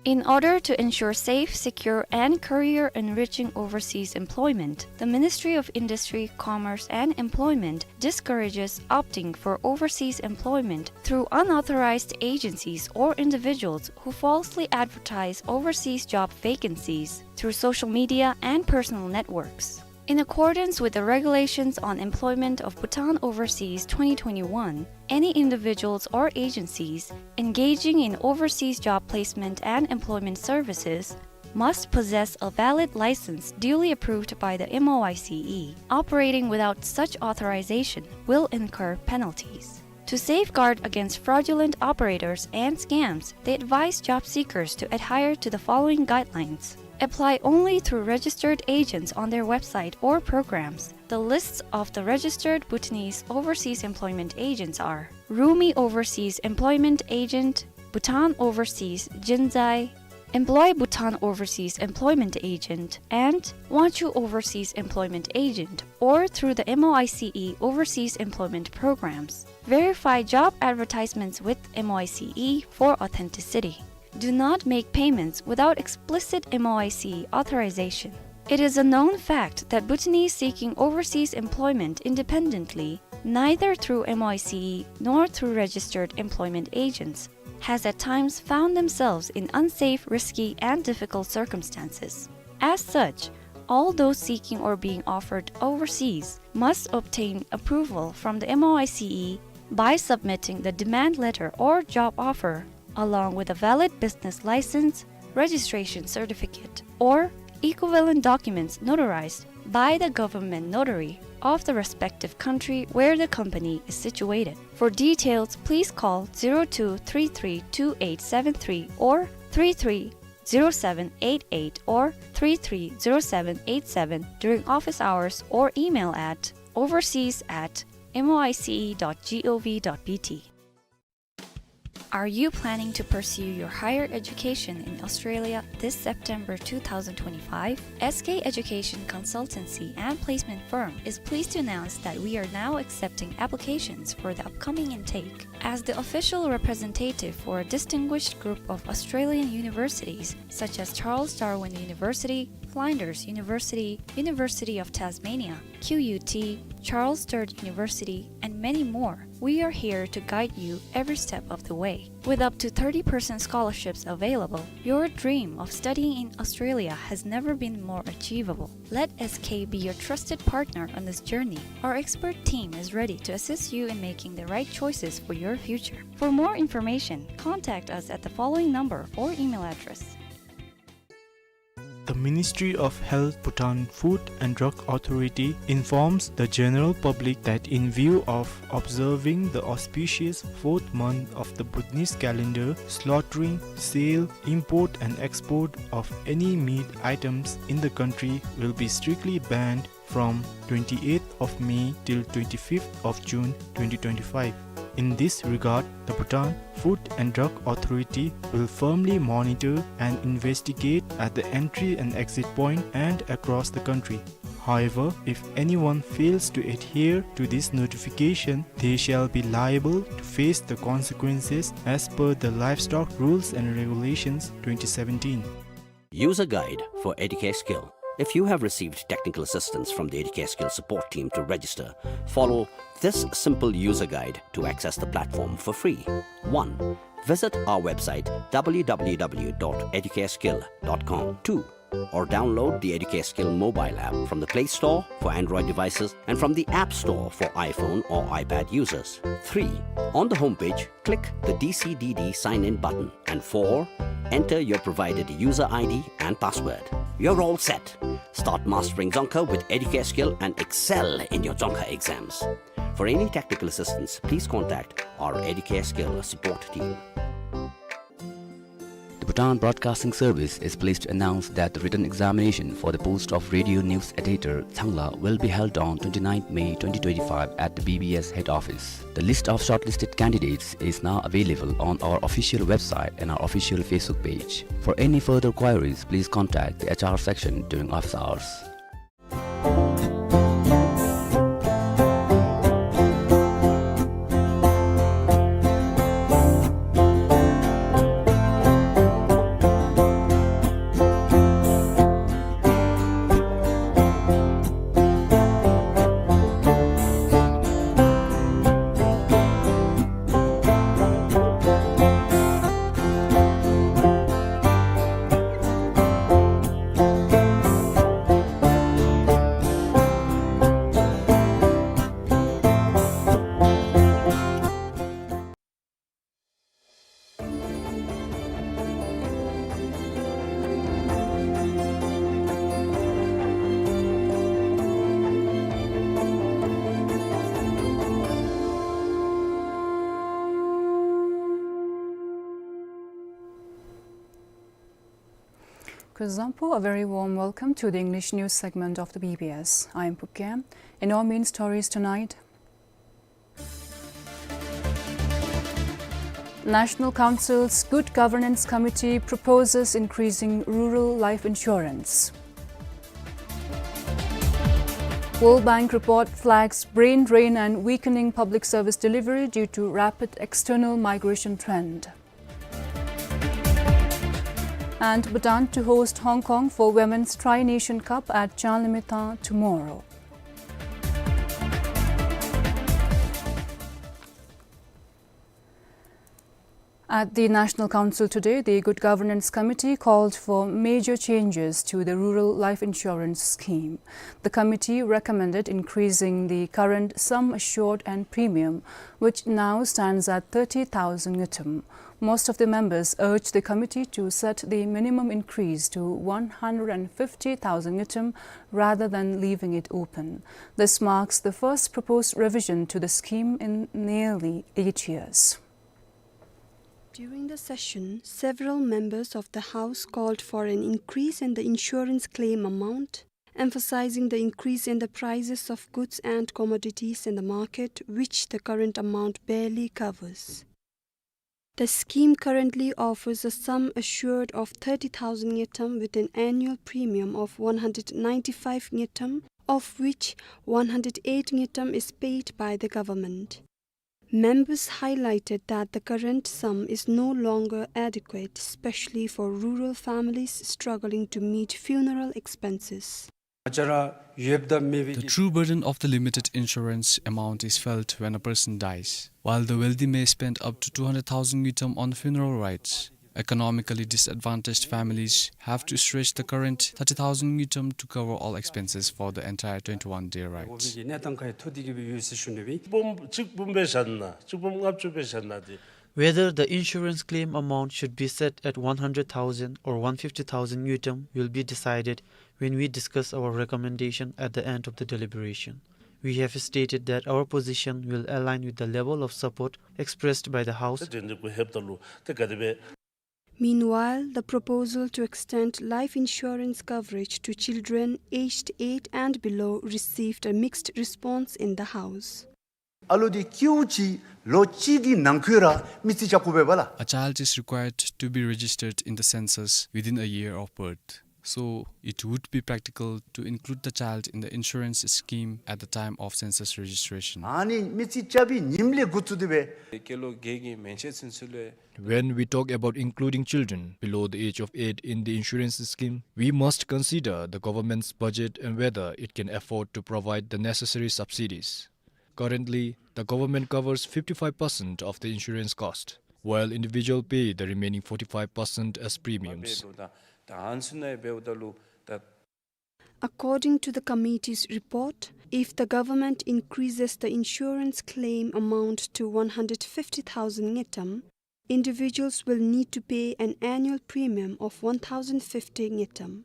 In order to ensure safe, secure, and career-enriching overseas employment, the Ministry of Industry, Commerce, and Employment discourages opting for overseas employment through unauthorized agencies or individuals who falsely advertise overseas job vacancies through social media and personal networks. In accordance with the Regulations on Employment of Bhutan Overseas twenty twenty-one, any individuals or agencies engaging in overseas job placement and employment services must possess a valid license duly approved by the M O I C E. Operating without such authorization will incur penalties. To safeguard against fraudulent operators and scams, they advise job seekers to adhere to the following guidelines. Apply only through registered agents on their website or programs. The lists of the registered Bhutanese overseas employment agents are Rumi Overseas Employment Agent, Bhutan Overseas Jinzai, Employ Bhutan Overseas Employment Agent, and Wanchu Overseas Employment Agent, or through the M O I C E Overseas Employment Programs. Verify job advertisements with M O I C E for authenticity. Do not make payments without explicit M O I C E authorization. It is a known fact that Bhutanese seeking overseas employment independently, neither through M O I C E nor through registered employment agents, has at times found themselves in unsafe, risky, and difficult circumstances. As such, all those seeking or being offered overseas must obtain approval from the M O I C E by submitting the demand letter or job offer, along with a valid business license, registration certificate, or equivalent documents notarized by the government notary of the respective country where the company is situated. For details, please call zero two three three two eight seven three or three three zero seven eight eight or three three zero seven eight seven during office hours or email at overseas at M O I C E dot G O V dot B T. Are you planning to pursue your higher education in Australia this September two thousand twenty-five? S K Education Consultancy and Placement Firm is pleased to announce that we are now accepting applications for the upcoming intake. As the official representative for a distinguished group of Australian universities, such as Charles Darwin University, Flinders University, University of Tasmania, Q U T, Charles Sturt University, and many more, we are here to guide you every step of the way. With up to thirty percent scholarships available, your dream of studying in Australia has never been more achievable. Let S K be your trusted partner on this journey. Our expert team is ready to assist you in making the right choices for your future. For more information, contact us at the following number or email address. The Ministry of Health, Bhutan Food and Drug Authority informs the general public that in view of observing the auspicious fourth month of the Bhutanese calendar, slaughtering, sale, import and export of any meat items in the country will be strictly banned from twenty-eighth of May till twenty-fifth of June twenty twenty-five. In this regard, the Bhutan Food and Drug Authority will firmly monitor and investigate at the entry and exit point and across the country. However, if anyone fails to adhere to this notification, they shall be liable to face the consequences as per the Livestock Rules and Regulations twenty seventeen. User guide for Educare Skill. If you have received technical assistance from the Educare Skill support team to register, follow this simple user guide to access the platform for free. One, visit our website w w w dot educareskill dot com. Two, or download the Educare Skill mobile app from the Play Store for Android devices and from the App Store for iPhone or iPad users. Three, on the homepage, click the D C D D sign in button. And four, enter your provided user I D and password. You're all set. Start mastering Dzongkha with Educare Skill and excel in your Dzongkha exams. For any technical assistance, please contact our Educare Skill support team. The Bhutan Broadcasting Service is pleased to announce that the written examination for the post of Radio News Editor, Tsangla, will be held on twenty-ninth May twenty twenty-five at the B B S head office. The list of shortlisted candidates is now available on our official website and our official Facebook page. For any further queries, please contact the H R section during office hours. Kuzuzangpo, a very warm welcome to the English news segment of the B B S. I am Pukem. And our main stories tonight. National Council's Good Governance Committee proposes increasing rural life insurance. World Bank report flags brain drain and weakening public service delivery due to rapid external migration trend. And Bhutan to host Hong Kong for Women's Tri-Nation Cup at Janlamitan tomorrow. At the National Council today, the Good Governance Committee called for major changes to the Rural Life Insurance Scheme. The committee recommended increasing the current sum assured and premium, which now stands at thirty thousand ngultrum. Most of the members urged the committee to set the minimum increase to one hundred and fifty thousand ngultrum rather than leaving it open. This marks the first proposed revision to the scheme in nearly eight years. During the session, several members of the House called for an increase in the insurance claim amount, emphasizing the increase in the prices of goods and commodities in the market, which the current amount barely covers. The scheme currently offers a sum assured of thirty thousand ngultrum with an annual premium of one hundred ninety-five ngultrum, of which one hundred eight ngultrum is paid by the government. Members highlighted that the current sum is no longer adequate, especially for rural families struggling to meet funeral expenses. The true burden of the limited insurance amount is felt when a person dies. While the wealthy may spend up to two hundred thousand ngultrum on funeral rites, economically disadvantaged families have to stretch the current thirty thousand ngultrum to cover all expenses for the entire twenty-one-day rites. Whether the insurance claim amount should be set at one hundred thousand or one fifty thousand ngultrum will be decided when we discuss our recommendation at the end of the deliberation. We have stated that our position will align with the level of support expressed by the House. Meanwhile, the proposal to extend life insurance coverage to children aged eight and below received a mixed response in the House. ཨ་ལོ་འདི་སྐྱེཝ་ཅིག་ལོ་གཅིག་གི་ནང་འཁོད་ར་མི་རྩིས་རྐྱབ་དགོ་པས་ལགས། A child is required to be registered in the census within a year of birth. So, it would be practical to include the child in the insurance scheme at the time of census registration. ཨ་ནི་མི་རྩིས་རྐྱབ་པའི་ཉིནམ་ལས་འགོ་བཙུགས་ཏེ་སྦེ། སྐྱེས་ལོ་བརྒྱད་ཀྱི་མན་ཆད་ཚུན་ཚོད་ལས། When we talk about including children below the age of eight in the insurance scheme, we must consider the government's budget and whether it can afford to provide the necessary subsidies. Currently, the government covers fifty-five percent of the insurance cost, while individuals pay the remaining forty-five percent as premiums. According to the committee's report, if the government increases the insurance claim amount to one hundred fifty thousand ngultrum, individuals will need to pay an annual premium of one thousand fifty ngultrum.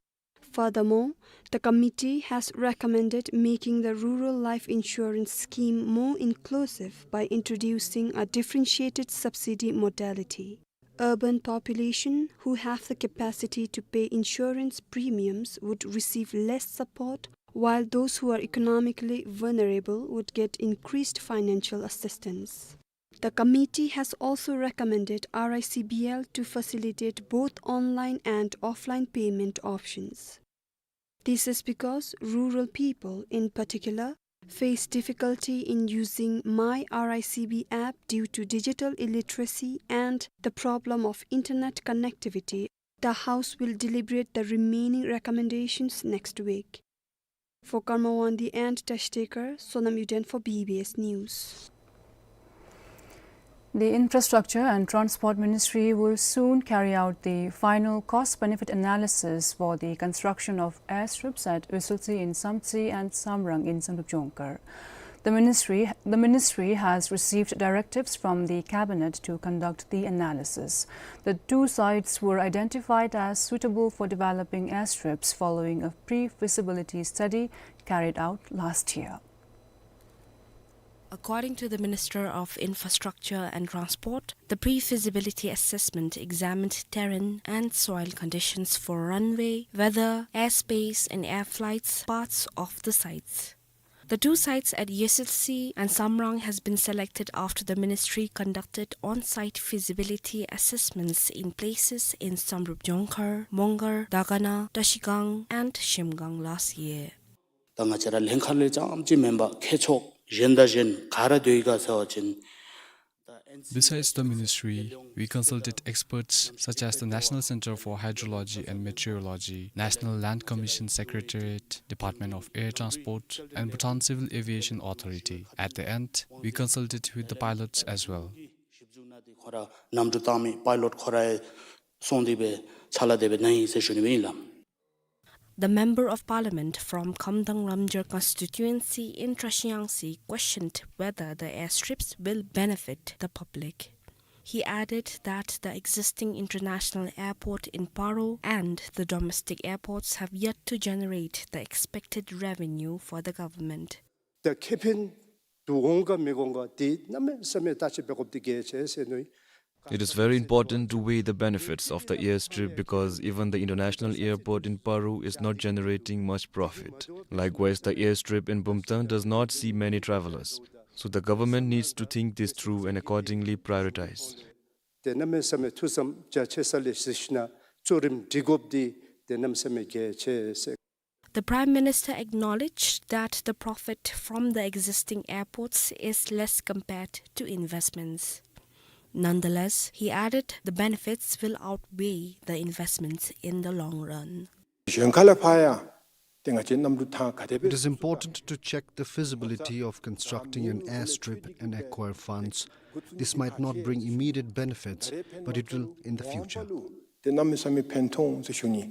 Furthermore, the committee has recommended making the rural life insurance scheme more inclusive by introducing a differentiated subsidy modality. Urban population who have the capacity to pay insurance premiums would receive less support, while those who are economically vulnerable would get increased financial assistance. The committee has also recommended R I C B L to facilitate both online and offline payment options. This is because rural people, in particular, face difficulty in using My R I C B app due to digital illiteracy and the problem of internet connectivity. The House will deliberate the remaining recommendations next week. For Karma Wangdi and Tashtekar, Sonam Yuden for B B S News. The Infrastructure and Transport Ministry will soon carry out the final cost-benefit analysis for the construction of airstrips at Uisiltsi in Samtse and Samrang in Samdrup Jongkhar. The ministry, the ministry has received directives from the cabinet to conduct the analysis. The two sites were identified as suitable for developing airstrips following a pre-feasibility study carried out last year. According to the Minister of Infrastructure and Transport, the pre-feasibility assessment examined terrain and soil conditions for runway, weather, airspace and air flights, parts of the sites. The two sites at Uisiltsi and Samrang has been selected after the ministry conducted on-site feasibility assessments in places in Samdrup Jongkhar, Mongar, Dagana, Tashigang and Shimgang last year. ད་ང་བཅས་ར་ལྷན་ཁག་ལས་རྐྱངམ་ཅིག་མེན་པར་མཁས་མཆོག་གཞན་དང་གཞན་ག་ར་སྡོད་ཡི་ག་ཟེར་བ་ཅིན། Besides the ministry, we consulted experts such as the National Centre for Hydrology and Meteorology, National Land Commission Secretariat, Department of Air Transport, and Bhutan Civil Aviation Authority. At the end, we consulted with the pilots as well. གཞི་བཙུགས་ནང་དེ་ཁོ་ར་གནམ་གྲུ་བཏང་མི་པའི་ལོཊ་ཁོ་ར་སོང་སྟེ་སྦེ་ཕྱག་ལཱ་དེ་སྦེ་གནང་ཡི་ཟེར་ཞུ་ནི་སྦེ་ཨིན་ལགས། The Member of Parliament from Khamdang Ramjar constituency in Trashiyangsi questioned whether the airstrips will benefit the public. He added that the existing international airport in Paro and the domestic airports have yet to generate the expected revenue for the government. ད་ཁེ་ཕན་དུ་འོང་ག་མི་འོང་ག་དེ་གནམ་མེད་ས་མེད་བརྟག་དཔྱད་འབད་དགོཔ་དེ་གལ་ཆེ་ཟེར་མནོ་ཡི། It is very important to weigh the benefits of the airstrip because even the international airport in Paro is not generating much profit. Likewise, the airstrip in Bumthang does not see many travelers. So the government needs to think this through and accordingly prioritize. ཏེ་གནམ་མེད་ས་མེད་ཐུགས་བསམ་རྒྱ་ཆེ་ས་ལས་གཟིགས་ཞིན་ན་གཙོ་རིམ་སྒྲིག་དགོཔ་འདི་ཏེ་གནམ་མེད་ས་མེད་གལ་ཆེ་ཟེར། The Prime Minister acknowledged that the profit from the existing airports is less compared to investments. Nonetheless, he added the benefits will outweigh the investments in the long run. གཞན་ཁ་ལས་ཕར་ཡང་ཏེ་ང་བཅས་གནམ་གྲུ་ཐང་ག་དེ་སྦེ། It is important to check the feasibility of constructing an airstrip and acquire funds. This might not bring immediate benefits, but it will in the future. ཏེ་གནམ་མེད་ས་མེད་ཕན་ཐོགས་ཟེར་ཞུ་ནི།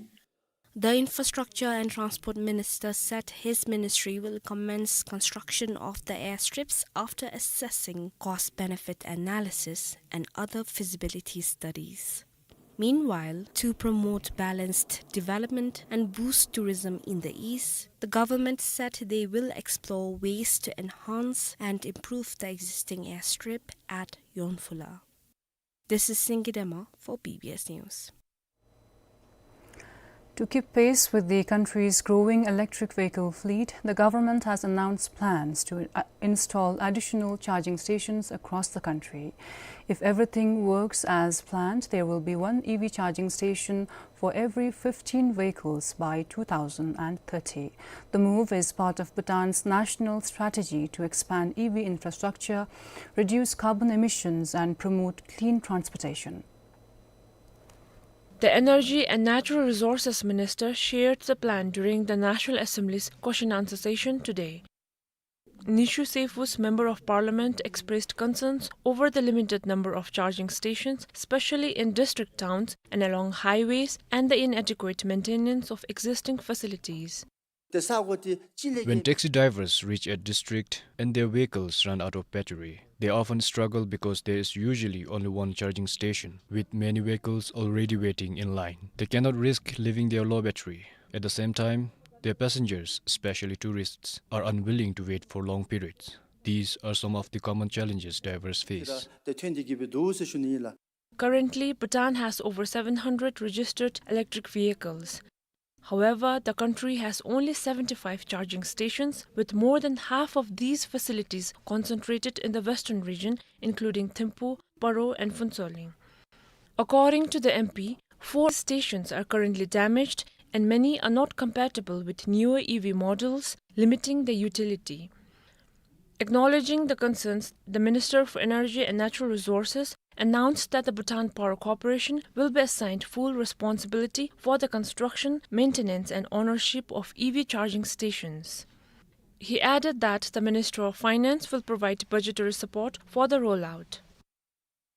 The Infrastructure and Transport Minister said his ministry will commence construction of the airstrips after assessing cost-benefit analysis and other feasibility studies. Meanwhile, to promote balanced development and boost tourism in the east, the government said they will explore ways to enhance and improve the existing airstrip at Yonphula. This is Singidema for B B S News. To keep pace with the country's growing electric vehicle fleet, the government has announced plans to, uh, install additional charging stations across the country. If everything works as planned, there will be one E V charging station for every fifteen vehicles by two thousand and thirty. The move is part of Bhutan's national strategy to expand E V infrastructure, reduce carbon emissions, and promote clean transportation. The Energy and Natural Resources Minister shared the plan during the National Assembly's question answer session today. Nishu Seyfus, Member of Parliament, expressed concerns over the limited number of charging stations, especially in district towns and along highways, and the inadequate maintenance of existing facilities. When taxi drivers reach a district and their vehicles run out of battery, they often struggle because there is usually only one charging station, with many vehicles already waiting in line. They cannot risk leaving their low battery. At the same time, their passengers, especially tourists, are unwilling to wait for long periods. These are some of the common challenges drivers face. Currently, Bhutan has over seven hundred registered electric vehicles. However, the country has only seventy-five charging stations, with more than half of these facilities concentrated in the western region, including Thimphu, Paro, and Phuentsholing. According to the M P, four stations are currently damaged and many are not compatible with newer E V models, limiting their utility. Acknowledging the concerns, the Minister for Energy and Natural Resources announced that the Bhutan Power Corporation will be assigned full responsibility for the construction, maintenance, and ownership of E V charging stations. He added that the Minister of Finance will provide budgetary support for the rollout.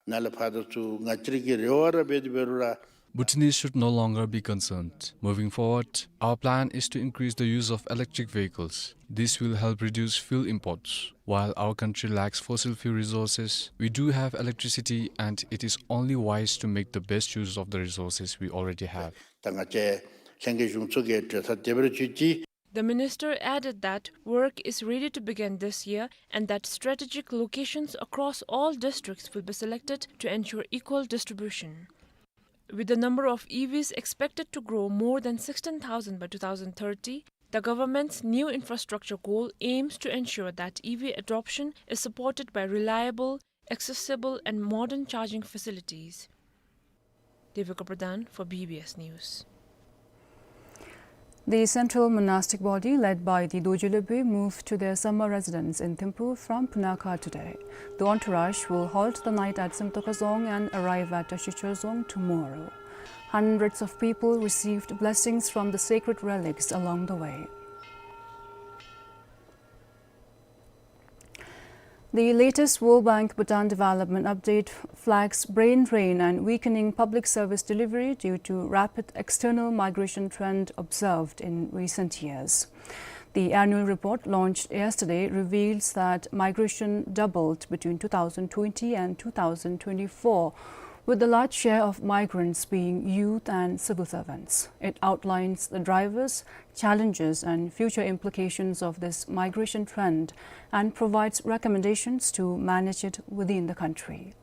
ནཱ་ལས་ཕར་ད་ཚུར་ང་བཅས་ཀྱི་རེ་བ་ར་འབད་དེ་འབད་རུང་ར། Bhutanese should no longer be concerned. Moving forward, our plan is to increase the use of electric vehicles. This will help reduce fuel imports. While our country lacks fossil fuel resources, we do have electricity, and it is only wise to make the best use of the resources we already have. ད་ང་བཅས་ལྷན་རྒྱས་གཞུང་ཚོགས་ཀྱི་གྲོས་ཐག་བདེ་བར་གཅོད་ཅི། The minister added that work is ready to begin this year and that strategic locations across all districts will be selected to ensure equal distribution. With the number of E Vs expected to grow more than sixteen thousand by two thousand thirty, the government's new infrastructure goal aims to ensure that E V adoption is supported by reliable, accessible and modern charging facilities. Devika Pradhan for B B S News. The central monastic body led by the Dorji Lhebei moved to their summer residence in Thimphu from Punakha today. The entourage will halt the night at Simtoka Dzong and arrive at Ashichor Dzong tomorrow. Hundreds of people received blessings from the sacred relics along the way. The latest World Bank Bhutan Development Update flags brain drain and weakening public service delivery due to rapid external migration trend observed in recent years. The annual report launched yesterday reveals that migration doubled between two thousand twenty and two thousand twenty-four, with the large share of migrants being youth and civil servants. It outlines the drivers, challenges and future implications of this migration trend and provides recommendations to manage it within the country.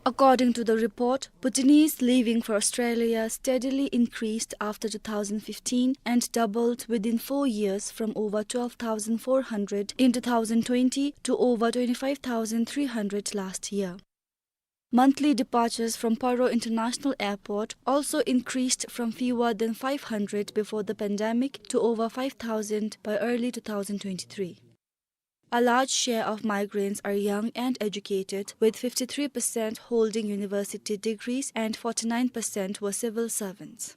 According to the report, Bhutanese leaving for Australia steadily increased after two thousand fifteen and doubled within four years, from over twelve thousand four hundred in two thousand twenty to over twenty-five thousand three hundred last year. Monthly departures from Paro International Airport also increased from fewer than five hundred before the pandemic to over five thousand by early two thousand twenty-three. A large share of migrants are young and educated, with fifty-three percent holding university degrees and forty-nine percent were civil servants.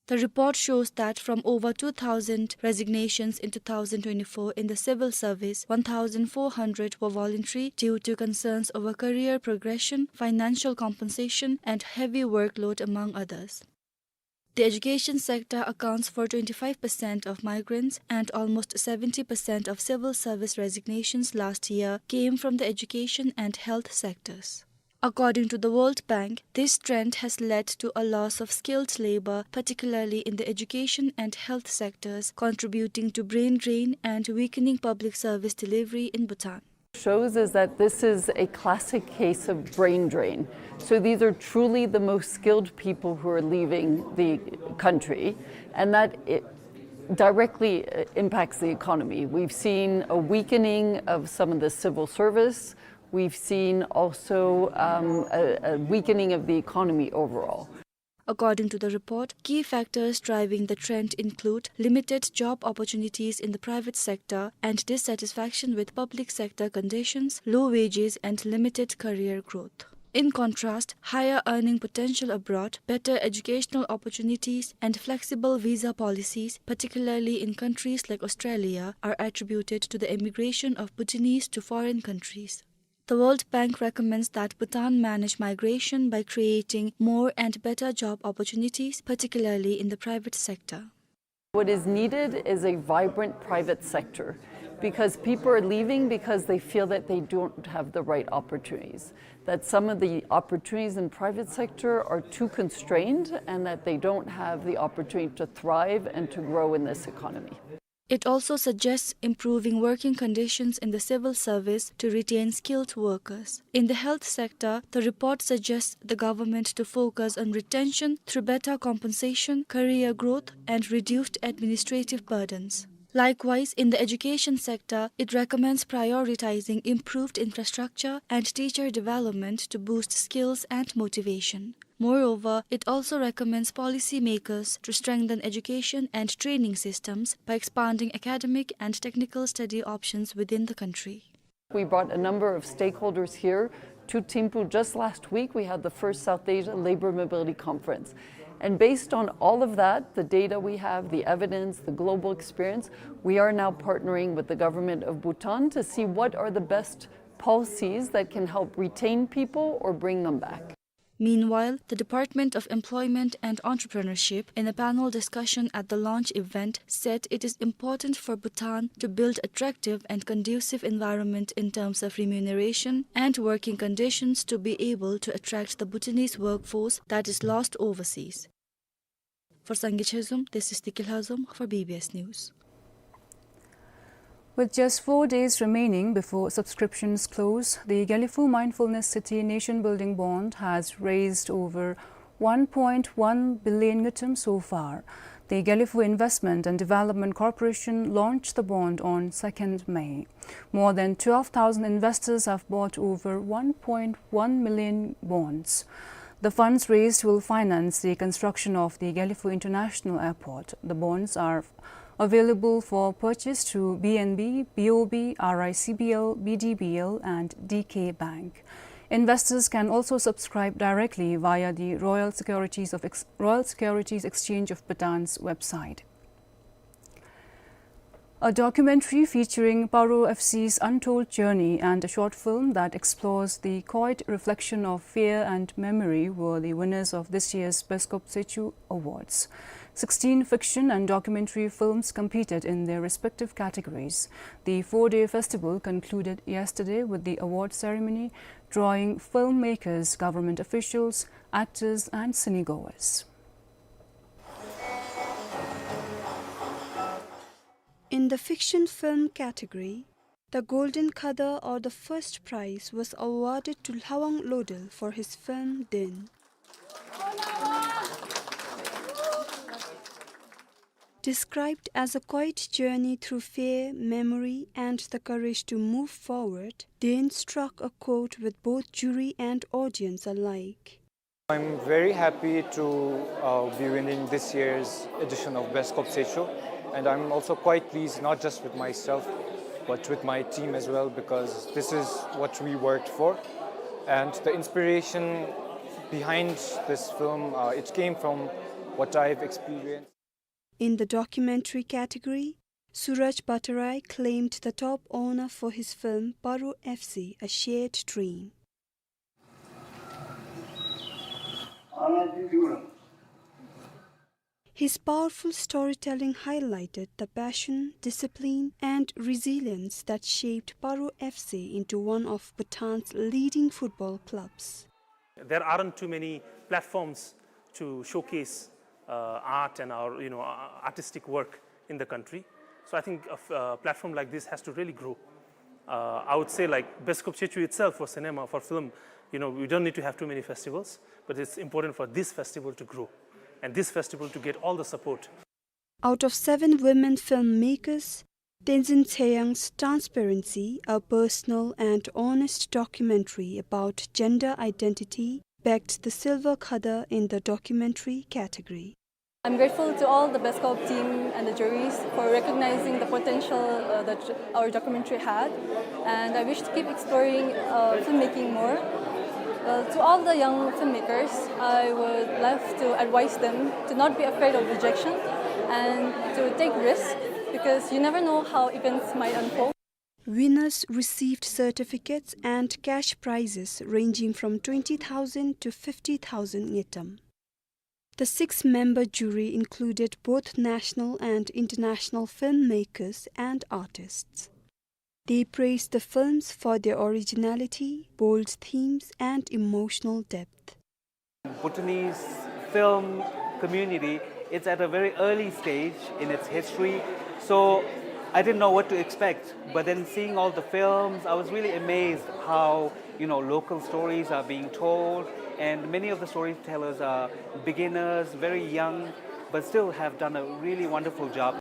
The report shows that from over two thousand resignations in two thousand twenty-four in the civil service, one thousand four hundred were voluntary due to concerns over career progression, financial compensation, and heavy workload, among others. The education sector accounts for twenty-five percent of migrants, and almost seventy percent of civil service resignations last year came from the education and health sectors. According to the World Bank, this trend has led to a loss of skilled labor, particularly in the education and health sectors, contributing to brain drain and weakening public service delivery in Bhutan. Shows is that this is a classic case of brain drain. So these are truly the most skilled people who are leaving the country, and that it directly, uh, impacts the economy. We've seen a weakening of some of the civil service. We've seen also, um, a, a weakening of the economy overall. According to the report, key factors driving the trend include limited job opportunities in the private sector and dissatisfaction with public sector conditions, low wages, and limited career growth. In contrast, higher earning potential abroad, better educational opportunities, and flexible visa policies, particularly in countries like Australia, are attributed to the emigration of Bhutanese to foreign countries. The World Bank recommends that Bhutan manage migration by creating more and better job opportunities, particularly in the private sector. What is needed is a vibrant private sector, because people are leaving because they feel that they don't have the right opportunities, that some of the opportunities in private sector are too constrained and that they don't have the opportunity to thrive and to grow in this economy. It also suggests improving working conditions in the civil service to retain skilled workers. In the health sector, the report suggests the government to focus on retention through better compensation, career growth, and reduced administrative burdens. Likewise, in the education sector, it recommends prioritizing improved infrastructure and teacher development to boost skills and motivation. Moreover, it also recommends policymakers to strengthen education and training systems by expanding academic and technical study options within the country. We brought a number of stakeholders here to Thimphu just last week. We had the first South Asia Labor Mobility Conference. And based on all of that, the data we have, the evidence, the global experience, we are now partnering with the government of Bhutan to see what are the best policies that can help retain people or bring them back. Meanwhile, the Department of Employment and Entrepreneurship, in a panel discussion at the launch event, said it is important for Bhutan to build attractive and conducive environment in terms of remuneration and working conditions to be able to attract the Bhutanese workforce that is lost overseas. For Sangay Chezom, this is Deki Lhazom for B B S News. With just four days remaining before subscriptions close, the Gelephu Mindfulness City Nation Building Bond has raised over one point one billion ngultrum so far. The Gelephu Investment and Development Corporation launched the bond on second May. More than twelve thousand investors have bought over one point one million bonds. The funds raised will finance the construction of the Gelephu International Airport. The bonds are available for purchase through B N B, B O B, R I C B L, B D B L, and D K Bank. Investors can also subscribe directly via the Royal Securities of Ex-, Royal Securities Exchange of Bhutan's website. A documentary featuring Paro F C's untold journey and a short film that explores the quiet reflection of fear and memory were the winners of this year's Beskop Sechu Awards. Sixteen fiction and documentary films competed in their respective categories. The four-day festival concluded yesterday with the award ceremony, drawing filmmakers, government officials, actors, and cinegoers. In the fiction film category, the Golden Khada, or the first prize, was awarded to Lhawang Lodel for his film Din. Described as a quiet journey through fear, memory, and the courage to move forward, Daen struck a chord with both jury and audience alike. I'm very happy to, uh, be winning this year's edition of Best Khop Tshecho, and I'm also quite pleased, not just with myself, but with my team as well, because this is what we worked for. And the inspiration behind this film, uh, it came from what I've experienced. In the documentary category, Suraj Bhattarai claimed the top honor for his film Paro F C, A Shared Dream. His powerful storytelling highlighted the passion, discipline, and resilience that shaped Paro F C into one of Bhutan's leading football clubs. There aren't too many platforms to showcase, uh, art and our, you know, uh, artistic work in the country. So I think a f-, a platform like this has to really grow. Uh, I would say, like, Best Khop Tshecho itself for cinema, for film, you know, we don't need to have too many festivals, but it's important for this festival to grow and this festival to get all the support. Out of seven women filmmakers, Tenzin Tsheyang's Transparency, a personal and honest documentary about gender identity, bagged the silver khada in the documentary category. I'm grateful to all the Best Khop team and the juries for recognizing the potential, uh, that our documentary had, and I wish to keep exploring, uh, filmmaking more. Uh, to all the young filmmakers, I would love to advise them to not be afraid of rejection and to take risks, because you never know how events might unfold. Winners received certificates and cash prizes ranging from twenty thousand to fifty thousand ngultrum. The six-member jury included both national and international filmmakers and artists. They praised the films for their originality, bold themes, and emotional depth. Bhutanese film community, it's at a very early stage in its history, so I didn't know what to expect. But then seeing all the films, I was really amazed how, you know, local stories are being told, and many of the storytellers are beginners, very young, but still have done a really wonderful job.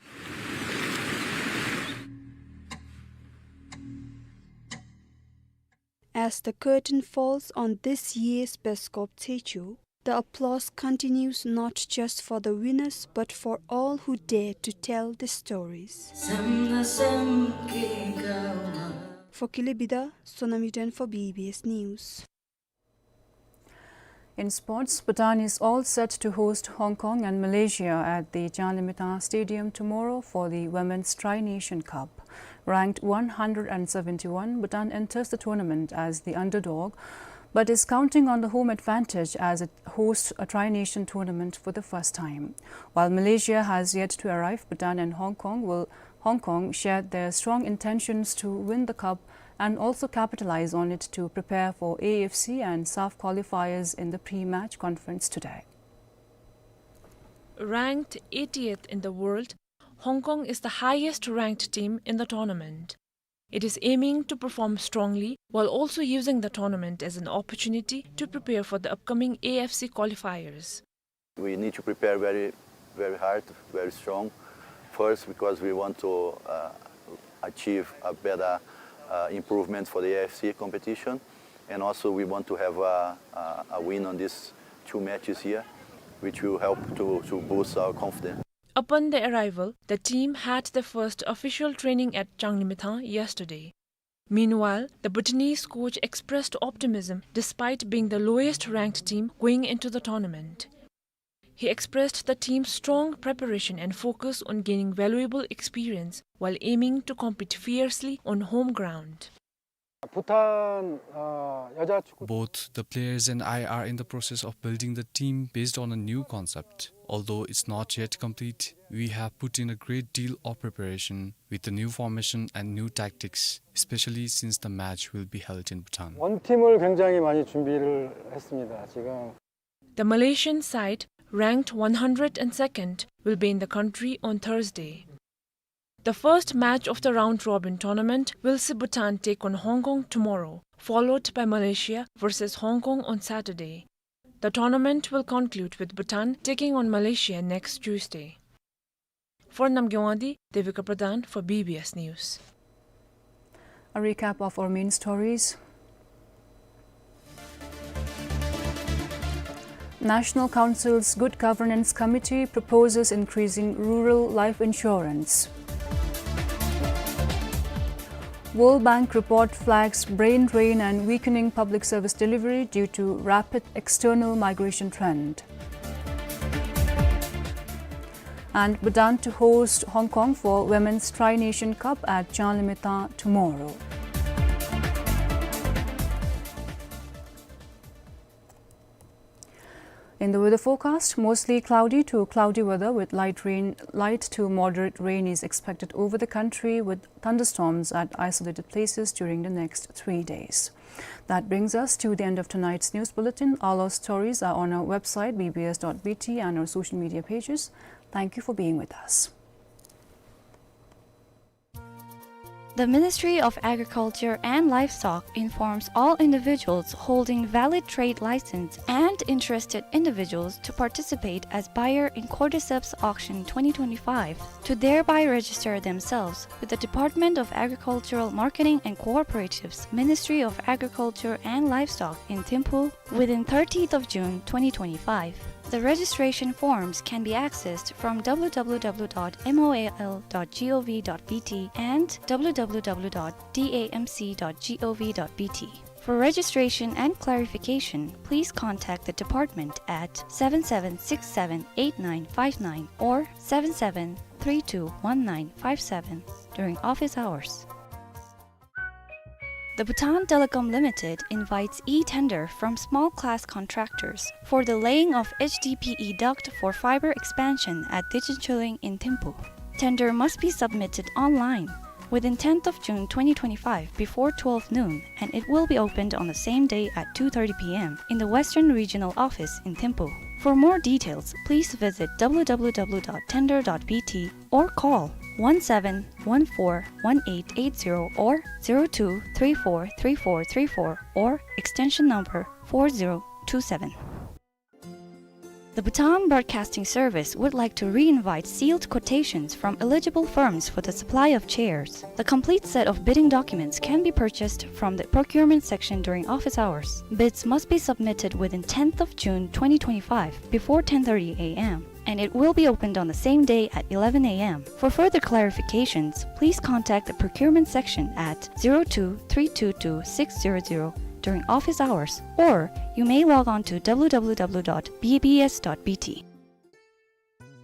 As the curtain falls on this year's Best Khop Tshecho, the applause continues not just for the winners but for all who dared to tell the stories. For Kile Bida, Sonam Yuden for B B S News. In sports, Bhutan is all set to host Hong Kong and Malaysia at the Changlimithang Stadium tomorrow for the Women's Tri-Nation Cup. Ranked one hundred and seventy-one, Bhutan enters the tournament as the underdog, but is counting on the home advantage as it hosts a Tri-Nation tournament for the first time. While Malaysia has yet to arrive, Bhutan and Hong Kong will, Hong Kong shared their strong intentions to win the cup and also capitalize on it to prepare for A F C and SAFF qualifiers in the pre-match conference today. Ranked eightieth in the world, Hong Kong is the highest ranked team in the tournament. It is aiming to perform strongly while also using the tournament as an opportunity to prepare for the upcoming A F C qualifiers. We need to prepare very, very hard, very strong. First, because we want to, uh, achieve a better, uh, improvement for the A F C competition, and also we want to have a, a, a win on these two matches here, which will help to, to boost our confidence. Upon the arrival, the team had their first official training at Changlimithang yesterday. Meanwhile, the Bhutanese coach expressed optimism despite being the lowest ranked team going into the tournament. He expressed the team's strong preparation and focus on gaining valuable experience while aiming to compete fiercely on home ground. 부탄 어, 여자 축구 Both the players and I are in the process of building the team based on a new concept. Although it's not yet complete, we have put in a great deal of preparation with the new formation and new tactics, especially since the match will be held in Bhutan. 원팀을 굉장히 많이 준비를 했습니다. 지금 The Malaysian side, ranked one hundred and second, will be in the country on Thursday. The first match of the round-robin tournament will see Bhutan take on Hong Kong tomorrow, followed by Malaysia versus Hong Kong on Saturday. The tournament will conclude with Bhutan taking on Malaysia next Tuesday. For Namgay Wangdi, Devika Pradhan for B B S News. A recap of our main stories. National Council's Good Governance Committee proposes increasing rural life insurance. World Bank report flags brain drain and weakening public service delivery due to rapid external migration trend. And Bhutan to host Hong Kong for Women's Tri-Nation Cup at Janlimitan tomorrow. In the weather forecast, mostly cloudy to cloudy weather with light rain, light to moderate rain is expected over the country, with thunderstorms at isolated places during the next three days. That brings us to the end of tonight's news bulletin. All our stories are on our website, B B S dot B T, and our social media pages. Thank you for being with us. The Ministry of Agriculture and Livestock informs all individuals holding valid trade license and interested individuals to participate as buyer in Cordyceps Auction twenty twenty-five to thereby register themselves with the Department of Agricultural Marketing and Cooperatives, Ministry of Agriculture and Livestock in Thimphu, within thirtieth of June twenty twenty-five. The registration forms can be accessed from W W W dot M O A L dot G O V dot B T and W W W dot D A M C dot G O V dot B T. For registration and clarification, please contact the department at seven seven six seven eight nine five nine or seven seven three two one nine five seven during office hours. The Bhutan Telecom Limited invites e-tender from small class contractors for the laying of H D P E duct for fiber expansion at Dijinchulin in Thimphu. Tender must be submitted online within tenth of June twenty twenty-five before twelve noon, and it will be opened on the same day at two thirty P M in the Western Regional Office in Thimphu. For more details, please visit W W W dot tender dot B T or call one seven one four one eight eight zero or zero two three four three four three four or extension number four zero two seven. The Bhutan Broadcasting Service would like to re-invite sealed quotations from eligible firms for the supply of chairs. The complete set of bidding documents can be purchased from the procurement section during office hours. Bids must be submitted within tenth of June twenty twenty-five before ten thirty A M, and it will be opened on the same day at eleven A M. For further clarifications, please contact the procurement section at zero two three two two six zero zero during office hours, or you may log on to W W W dot B B S dot B T.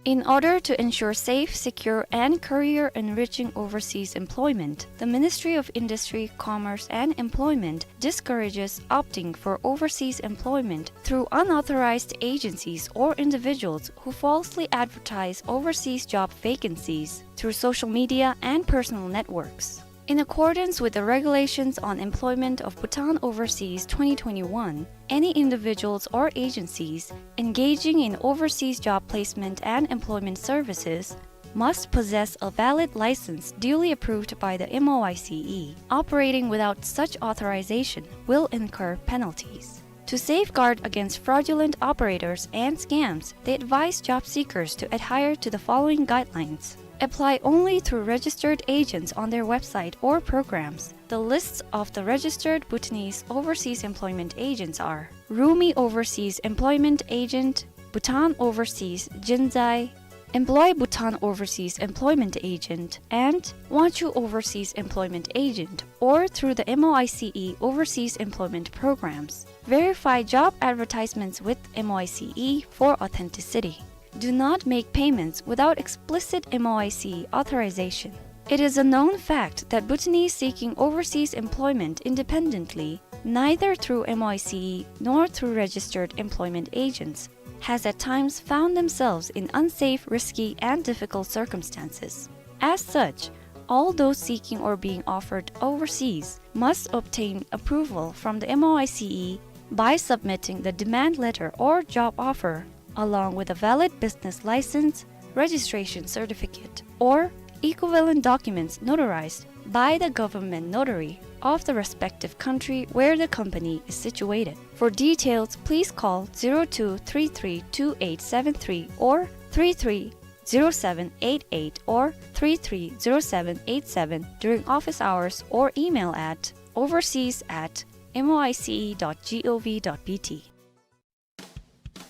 In order to ensure safe, secure, and career-enriching overseas employment, the Ministry of Industry, Commerce, and Employment discourages opting for overseas employment through unauthorized agencies or individuals who falsely advertise overseas job vacancies through social media and personal networks. In accordance with the Regulations on Employment of Bhutan Overseas twenty twenty-one, any individuals or agencies engaging in overseas job placement and employment services must possess a valid license duly approved by the M O I C E. Operating without such authorization will incur penalties. To safeguard against fraudulent operators and scams, they advise job seekers to adhere to the following guidelines. Apply only through registered agents on their website or programs. The lists of the registered Bhutanese overseas employment agents are Rumi Overseas Employment Agent, Bhutan Overseas Jinzai, Employ Bhutan Overseas Employment Agent, and Wanchu Overseas Employment Agent, or through the M O I C E Overseas Employment Programs. Verify job advertisements with M O I C E for authenticity. Do not make payments without explicit M O I C E authorization. It is a known fact that Bhutanese seeking overseas employment independently, neither through M O I C E nor through registered employment agents, has at times found themselves in unsafe, risky, and difficult circumstances. As such, all those seeking or being offered overseas must obtain approval from the M O I C E by submitting the demand letter or job offer, along with a valid business license, registration certificate, or equivalent documents notarized by the government notary of the respective country where the company is situated. For details, please call zero two three three two eight seven three or three three zero seven eight eight or three three zero seven eight seven during office hours or email at overseas at moice dot gov dot bt.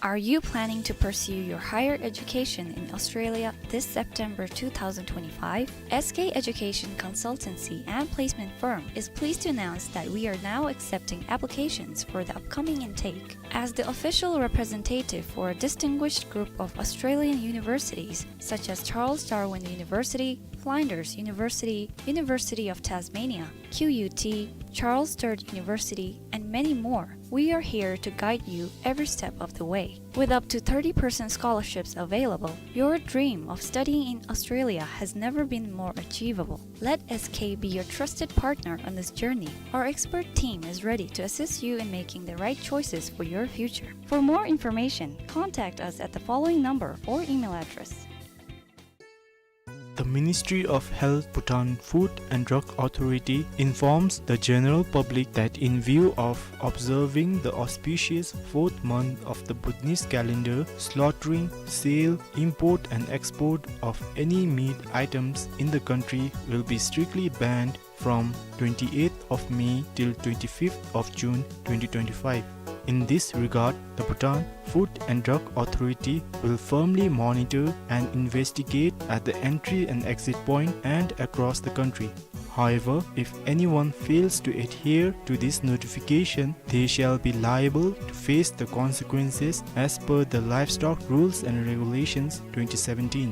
Are you planning to pursue your higher education in Australia this September two thousand twenty-five? S K Education Consultancy and Placement Firm is pleased to announce that we are now accepting applications for the upcoming intake. As the official representative for a distinguished group of Australian universities, such as Charles Darwin University, Flinders University, University of Tasmania, Q U T, Charles Sturt University, and many more, we are here to guide you every step of the way. With up to thirty percent scholarships available, your dream of studying in Australia has never been more achievable. Let S K be your trusted partner on this journey. Our expert team is ready to assist you in making the right choices for your future. For more information, contact us at the following number or email address. The Ministry of Health, Bhutan Food and Drug Authority informs the general public that in view of observing the auspicious fourth month of the Bhutanese calendar, slaughtering, sale, import and export of any meat items in the country will be strictly banned from twenty-eighth of May till twenty-fifth of June twenty twenty-five. In this regard, the Bhutan Food and Drug Authority will firmly monitor and investigate at the entry and exit point and across the country. However, if anyone fails to adhere to this notification, they shall be liable to face the consequences as per the Livestock Rules and Regulations twenty seventeen.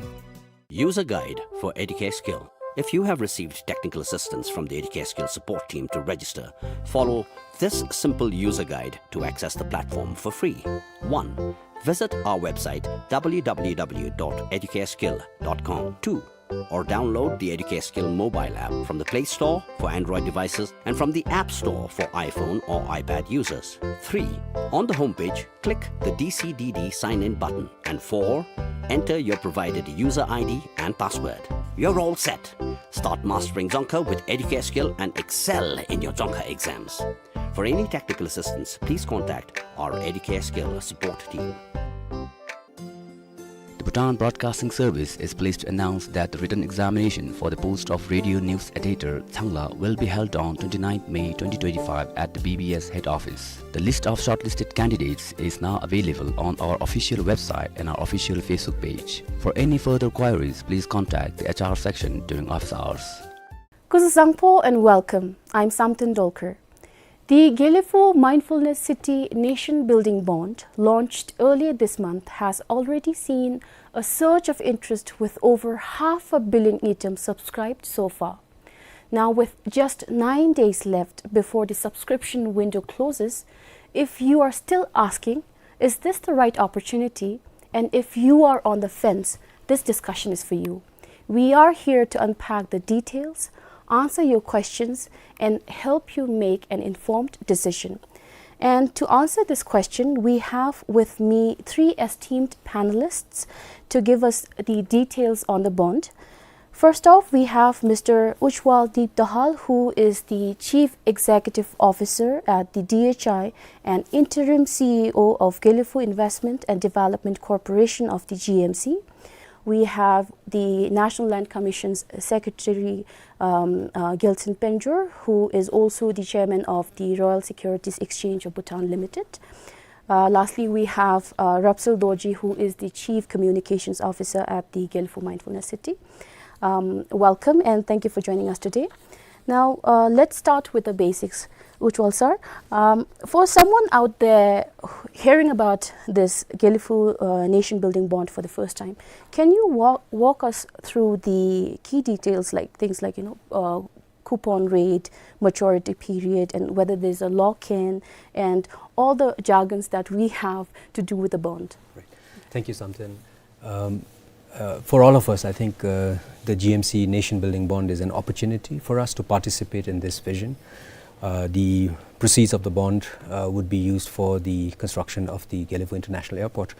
User guide for Educare Skill. If you have received technical assistance from the Educare Skill support team to register, follow this simple user guide to access the platform for free. One, visit our website w w w dot educareskill dot com. Two, or download the Educare Skill mobile app from the Play Store for Android devices and from the App Store for iPhone or iPad users. Three, on the homepage, click the D C D D sign-in button. And four, enter your provided user I D and password. You're all set. Start mastering Dzongkha with Educare Skill and excel in your Dzongkha exams. For any technical assistance, please contact our Educare Skill support team. The Bhutan Broadcasting Service is pleased to announce that the written examination for the post of radio news editor, Thangla, will be held on twenty-ninth May twenty twenty-five at the B B S head office. The list of shortlisted candidates is now available on our official website and our official Facebook page. For any further queries, please contact the H R section during office hours. Kuzuzangpo and welcome. I'm Samten Dolkar. The Gelephu Mindfulness City Nation Building Bond, launched earlier this month, has already seen a surge of interest with over half a billion ngultrum subscribed so far. Now, with just nine days left before the subscription window closes, if you are still asking, "Is this the right opportunity?" and if you are on the fence, this discussion is for you. We are here to unpack the details, answer your questions, and help you make an informed decision. And to answer this question, we have with me three esteemed panelists to give us the details on the bond. First off, we have Mister Ujwal Deep Dahal, who is the Chief Executive Officer at the D H I and Interim C E O of Gelephu Investment and Development Corporation of the G M C. We have the National Land Commission's Secretary, um, uh, Gelson Penjor, who is also the Chairman of the Royal Securities Exchange of Bhutan Limited. Uh, lastly, we have, uh, Rapsil Dorji, who is the Chief Communications Officer at the Gelephu Mindfulness City. Um, welcome and thank you for joining us today. Now, uh, let's start with the basics, Ujwal sir. Um, for someone out there hearing about this Gelephu, uh, Nation Building Bond for the first time, can you wa-, walk us through the key details, like things like, you know, uh, coupon rate, maturity period, and whether there's a lock-in, and all the jargons that we have to do with the bond? Right. Thank you, Samten. Um, uh, for all of us, I think, uh, the G M C Nation Building Bond is an opportunity for us to participate in this vision. Uh, the proceeds of the bond, uh, would be used for the construction of the Gelephu International Airport,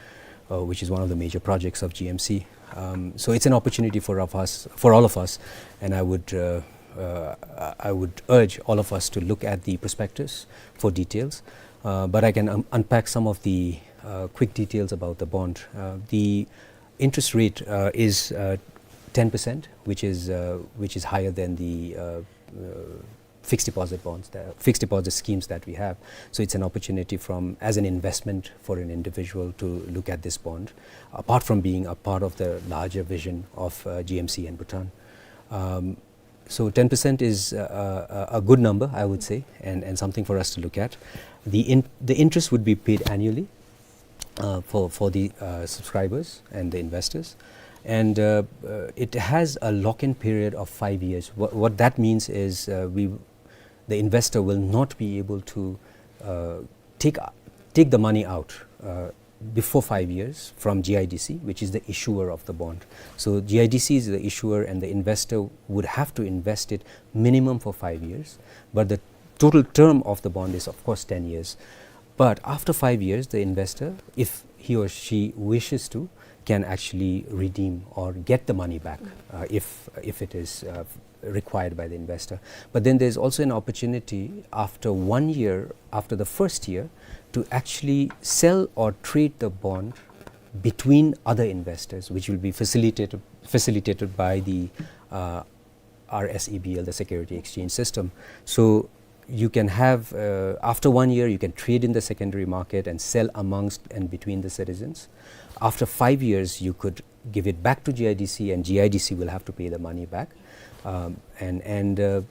uh, which is one of the major projects of G M C. Um, so it's an opportunity for of us, for all of us, and I would, uh, uh, I would urge all of us to look at the prospectus for details. Uh, but I can un-, unpack some of the, uh, quick details about the bond. Uh, the interest rate uh, is uh, ten percent, which is, uh, which is higher than the uh, uh, fixed deposit bonds, the fixed deposit schemes that we have. So it's an opportunity from, as an investment for an individual to look at this bond, apart from being a part of the larger vision of uh, G M C and Bhutan. Um, so ten percent is uh, a, a good number, I would say, and, and something for us to look at. The, in, the interest would be paid annually uh, for, for the uh, subscribers and the investors. And uh, uh, it has a lock-in period of five years. What, what that means is uh, we, the investor will not be able to uh, take, take the money out uh, before five years from G I D C, which is the issuer of the bond. So G I D C is the issuer, and the investor would have to invest it minimum for five years. But the total term of the bond is, of course, ten years. But after five years, the investor, if he or she wishes to, can actually redeem or get the money back uh, if, if it is uh, required by the investor. But then there's also an opportunity after one year, after the first year, to actually sell or trade the bond between other investors, which will be facilitated, facilitated by the uh, R S E B L, the security exchange system. So you can have, uh, after one year, you can trade in the secondary market and sell amongst and between the citizens. After five years, you could give it back to G I D C, and G I D C will have to pay the money back. Um, and and uh,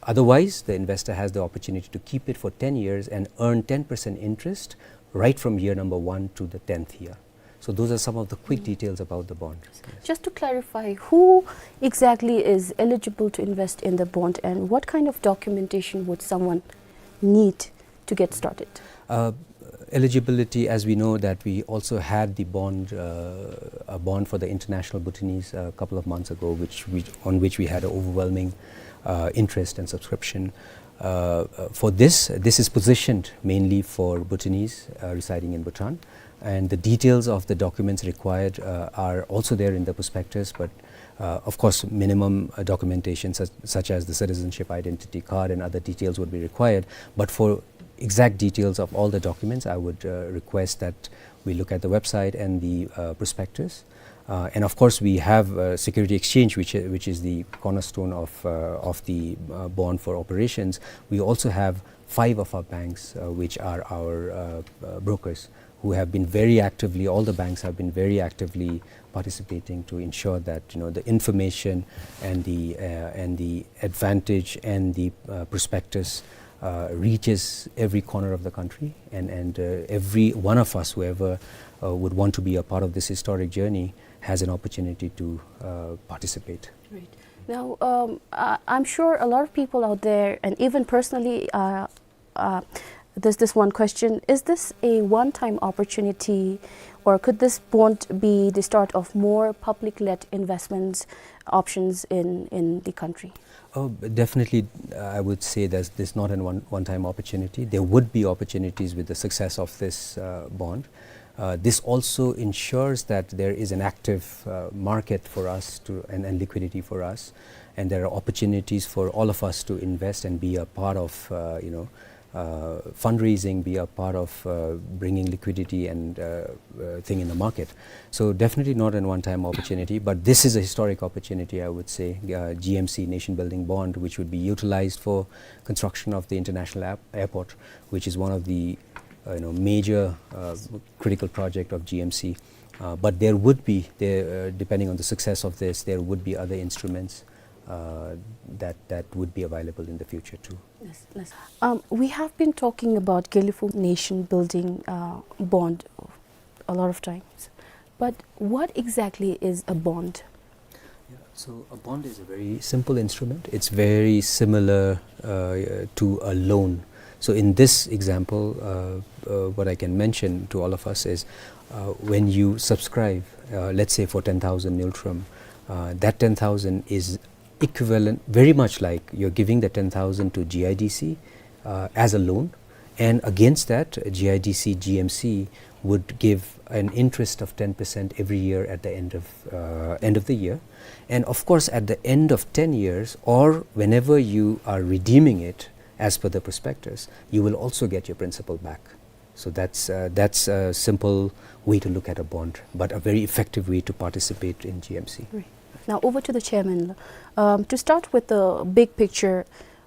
otherwise, the investor has the opportunity to keep it for ten years and earn ten percent interest right from year number one to the tenth year. So those are some of the quick details about the bond. Yes. Just to clarify, who exactly is eligible to invest in the bond, and what kind of documentation would someone need to get started? Uh, eligibility, as we know that we also had the bond, uh, a bond for the International Bhutanese a couple of months ago, which we, on which we had an overwhelming uh, interest and subscription. Uh, uh, for this, this is positioned mainly for Bhutanese uh, residing in Bhutan, and the details of the documents required uh, are also there in the prospectus, but uh, of course, minimum uh, documentation such, such as the citizenship identity card and other details would be required. But for exact details of all the documents, I would uh, request that we look at the website and the uh, prospectus. Uh, and of course, we have uh, Security Exchange, which, which is the cornerstone of, uh, of the uh, bond for operations. We also have five of our banks, uh, which are our uh, uh, brokers, who have been very actively, all the banks have been very actively participating to ensure that, you know, the information and the, uh, and the advantage and the uh, prospectus uh, reaches every corner of the country, and, and uh, every one of us, whoever uh, would want to be a part of this historic journey, has an opportunity to uh, participate. Right. Now, um, I, I'm sure a lot of people out there, and even personally, uh, uh, there's this one question: is this a one-time opportunity, or could this bond be the start of more public-led investments options in, in the country? Oh, definitely, uh, I would say that this is not a one, one-time opportunity. There would be opportunities with the success of this uh, bond. Uh, this also ensures that there is an active uh, market for us to, and, and liquidity for us, and there are opportunities for all of us to invest and be a part of, uh, you know, uh, fundraising, be a part of uh, bringing liquidity and uh, uh, thing in the market. So definitely not a one-time opportunity, but this is a historic opportunity, I would say. Uh, G M C Nation Building Bond, which would be utilized for construction of the international app- airport, which is one of the uh, you know, major uh, critical project of G M C. Uh, but there would be, there, uh, depending on the success of this, there would be other instruments uh, that, that would be available in the future too. Yes, yes. Um, we have been talking about Gelephu Nation Building uh, Bond a lot of times, but what exactly is a bond? Yeah, so a bond is a very simple instrument. It's very similar uh, to a loan. So in this example, uh, uh, what I can mention to all of us is uh, when you subscribe, uh, let's say for ten thousand ngultrum, uh, that ten thousand is equivalent, very much like you're giving the ten thousand to G I D C uh, as a loan, and against that, G I D C G M C would give an interest of ten percent every year at the end of, uh, end of the year. And of course, at the end of ten years, or whenever you are redeeming it as per the prospectus, you will also get your principal back. So that's, uh, that's a simple way to look at a bond, but a very effective way to participate in G M C. Right. Now, over to the chairman. Um, to start with the big picture,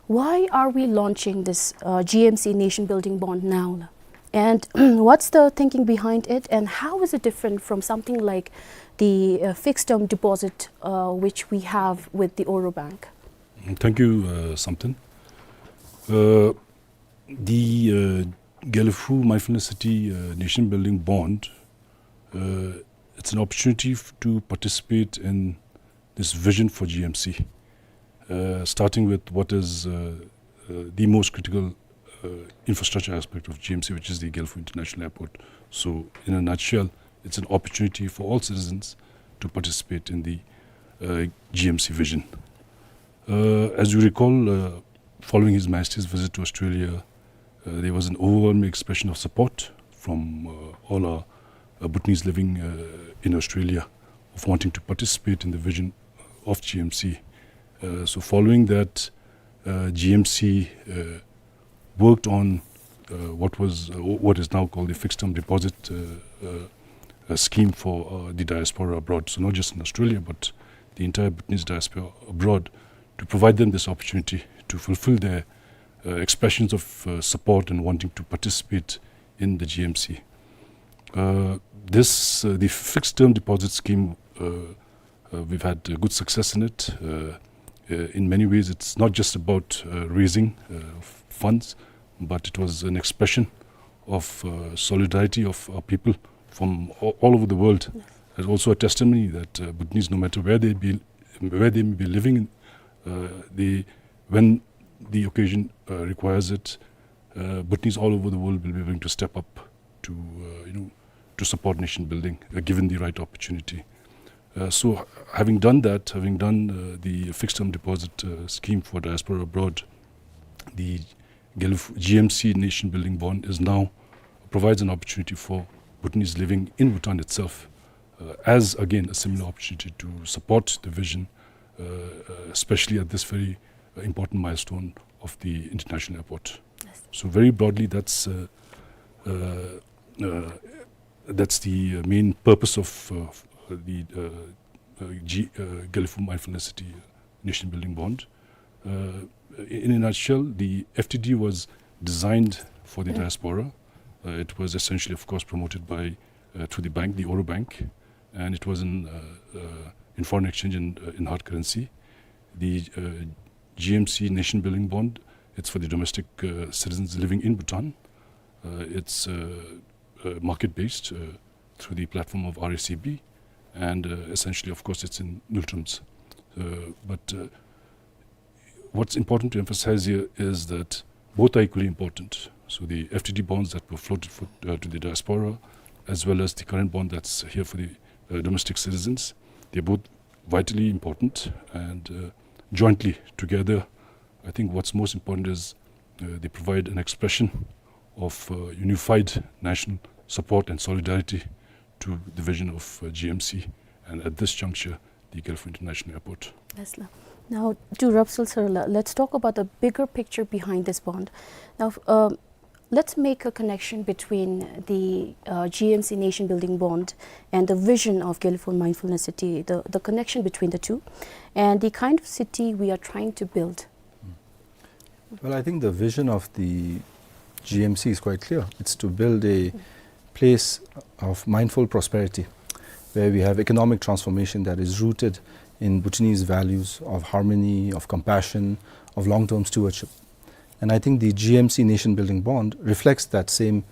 why are we launching this, uh, G M C Nation Building Bond now? And what's the thinking behind it, and how is it different from something like the, uh, fixed term deposit, uh, which we have with the Oro Bank? Mm, thank you, uh, Samten. Uh, the, uh, Gelephu Mindfulness City, uh, Nation Building Bond, uh, it's an opportunity f-, to participate in this vision for G M C, uh, starting with what is, uh, uh, the most critical, uh, infrastructure aspect of G M C, which is the Gelephu International Airport. So, in a nutshell, it's an opportunity for all citizens to participate in the, uh, G M C vision. Uh, as you recall, uh, following His Majesty's visit to Australia, uh, there was an overwhelming expression of support from, uh, all our, uh, Bhutanese living, uh, in Australia of wanting to participate in the vision of G M C. Uh, so following that, uh, G M C, uh, worked on, uh, what was, uh, wh-, what is now called the fixed term deposit, uh, uh, uh, scheme for, uh, the diaspora abroad. So not just in Australia, but the entire Bhutanese diaspora abroad, to provide them this opportunity to fulfill their, uh, expressions of, uh, support and wanting to participate in the G M C. Uh, this, uh, the fixed term deposit scheme, uh, uh, we've had, uh, good success in it. Uh, uh, in many ways, it's not just about, uh, raising, uh, f-, funds, but it was an expression of, uh, solidarity of our people from a-, all over the world. Yes. It's also a testimony that, uh, Bhutanese, no matter where they be, where they may be living, uh, they, when the occasion, uh, requires it, uh, Bhutanese all over the world will be willing to step up to, uh, you know, to support nation building, uh, given the right opportunity. Uh, so, having done that, having done, uh, the fixed term deposit, uh, scheme for diaspora abroad, the Gelephu-, G M C Nation Building Bond is now provides an opportunity for Bhutanese living in Bhutan itself, uh, as again a similar opportunity to support the vision, uh, uh, especially at this very, uh, important milestone of the international airport. Yes. So very broadly, that's, uh, uh, uh, that's the, uh, main purpose of, uh, f-, uh, the, uh, uh, G-, uh, Gelephu Mindfulness City Nation Building Bond. Uh, in a nutshell, the F T D was designed for the diaspora. Uh, it was essentially, of course, promoted by, uh, through the bank, the Oro Bank, and it was in, uh, uh, in foreign exchange and, uh, in hard currency. The, uh, G M C Nation Building Bond, it's for the domestic, uh, citizens living in Bhutan. Uh, it's, uh, uh, market-based, uh, through the platform of R A C B, and, uh, essentially, of course, it's in ngultrumbs. Uh, but, uh, what's important to emphasize here is that both are equally important. So the F T D bonds that were floated for, uh, to the diaspora, as well as the current bond that's here for the, uh, domestic citizens, they're both vitally important, and, uh, jointly together, I think what's most important is, uh, they provide an expression of, uh, unified national support and solidarity to the vision of, uh, G M C, and at this juncture, the Gelephu International Airport. Yes, la. Now, to Rapsal sir, la, let's talk about the bigger picture behind this bond. Now, f-, um, let's make a connection between the, uh, G M C Nation Building Bond and the vision of Gelephu Mindfulness City, the, the connection between the two, and the kind of city we are trying to build. Well, I think the vision of the G M C is quite clear. It's to build a place of mindful prosperity, where we have economic transformation that is rooted in Bhutanese values of harmony, of compassion, of long-term stewardship. And I think the G M C Nation Building Bond reflects that same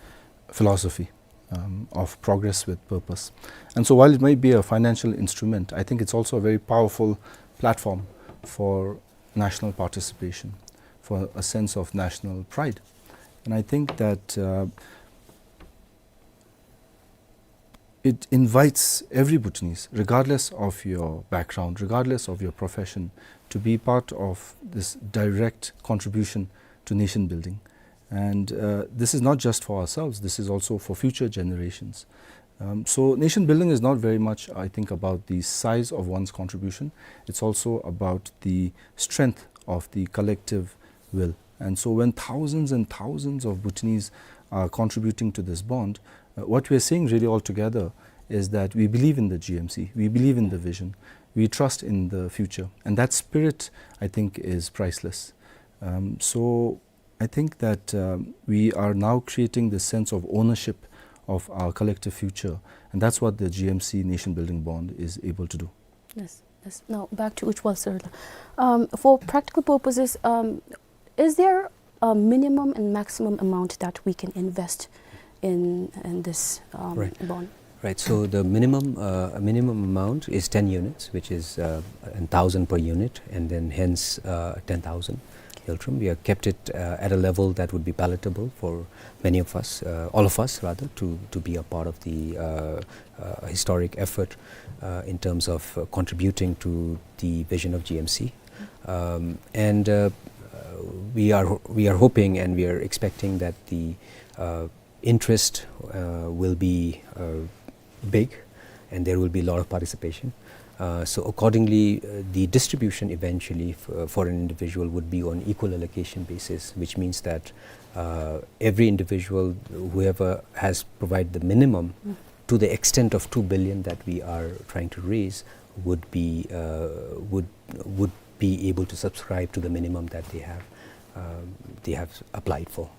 philosophy, um, of progress with purpose. And so while it might be a financial instrument, I think it's also a very powerful platform for national participation, for a sense of national pride. And I think that, uh, it invites every Bhutanese, regardless of your background, regardless of your profession, to be part of this direct contribution to nation building. And, uh, this is not just for ourselves, this is also for future generations. Um, so nation building is not very much, I think, about the size of one's contribution. It's also about the strength of the collective will. And so when thousands and thousands of Bhutanese are contributing to this bond, uh, what we are saying really altogether is that we believe in the G M C, we believe in the vision, we trust in the future, and that spirit, I think, is priceless. Um, so I think that, um, we are now creating the sense of ownership of our collective future, and that's what the G M C Nation Building Bond is able to do. Yes, yes. Now back to Ujjwal sir. Um, for practical purposes, um, is there a minimum and maximum amount that we can invest in, in this, um, Right. bond? Right. So the minimum, uh, minimum amount is ten units, which is, uh, a thousand per unit, and then hence, uh, ten thousand ngultrum. We have kept it, uh, at a level that would be palatable for many of us, uh, all of us rather, to, to be a part of the, uh, uh, historic effort, uh, in terms of, uh, contributing to the vision of G M C. Um, and, uh, uh, we are ho-, we are hoping and we are expecting that the, uh, interest, uh, will be, uh, big, and there will be a lot of participation. Uh, so accordingly, uh, the distribution eventually for, for an individual would be on equal allocation basis, which means that, uh, every individual, whoever has provided the minimum, Mm. to the extent of two billion that we are trying to raise, would be, uh, would, would be able to subscribe to the minimum that they have, um, they have applied for.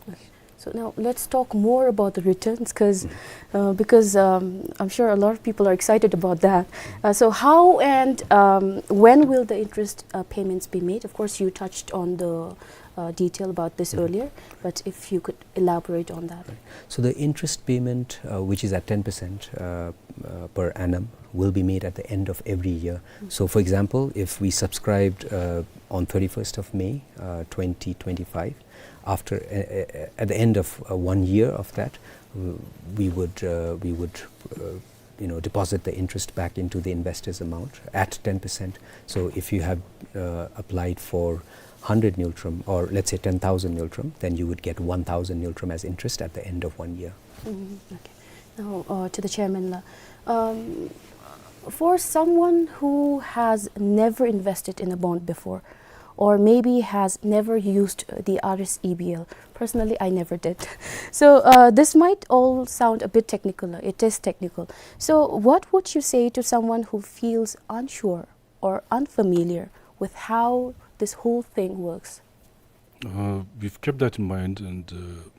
Okay. So now let's talk more about the returns, 'cause, Mm. uh, because, um, I'm sure a lot of people are excited about that. Uh, so how and, um, when will the interest, uh, payments be made? Of course, you touched on the, uh, detail about this Mm. earlier, but if you could elaborate on that. Right. So the interest payment, uh, which is at ten percent, uh, uh, per annum, will be made at the end of every year. Mm. So, for example, if we subscribed, uh, on thirty-first of May, uh, twenty twenty-five, after, uh, uh, at the end of, uh, one year of that, w-, we would, uh, we would, uh, you know, deposit the interest back into the investor's amount at ten percent. So if you have, uh, applied for hundred ngultrum, or let's say ten thousand ngultrum, then you would get one thousand ngultrum as interest at the end of one year. Mm, okay. Now, uh, to the chairman, la. Um, for someone who has never invested in a bond before, or maybe has never used, uh, the R S E B L, personally, I never did. So, uh, this might all sound a bit technical. It is technical. So, what would you say to someone who feels unsure or unfamiliar with how this whole thing works? Uh, we've kept that in mind, and, uh,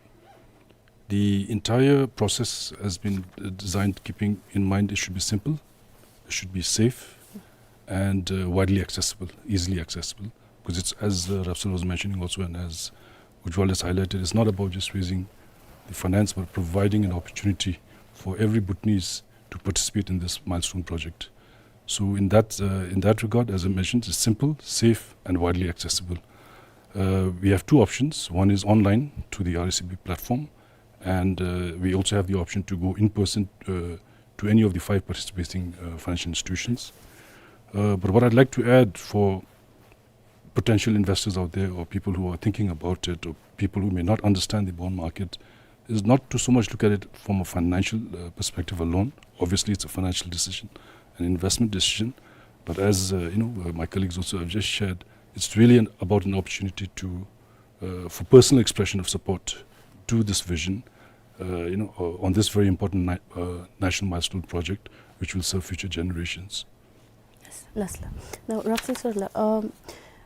the entire process has been, uh, designed keeping in mind it should be simple, it should be safe, and, uh, widely accessible, easily accessible. 'Cause it's, as, uh, Rafsar was mentioning also, and as Ujjwal has highlighted, it's not about just raising the finance, but providing an opportunity for every Bhutanese to participate in this milestone project. So in that, uh, in that regard, as I mentioned, it's simple, safe, and widely accessible. Uh, we have two options. One is online to the R S E B platform, and, uh, we also have the option to go in person, uh, to any of the five participating, uh, financial institutions. Uh, but what I'd like to add for potential investors out there, or people who are thinking about it, or people who may not understand the bond market, is not to so much look at it from a financial, uh, perspective alone. Obviously, it's a financial decision, an investment decision. But as, uh, you know, uh, my colleagues also have just shared, it's really an, about an opportunity to, uh, for personal expression of support to this vision, uh, you know, uh, on this very important ni-, uh, national milestone project, which will serve future generations. Yes, lastly. Now, Rafsar sir, la, um,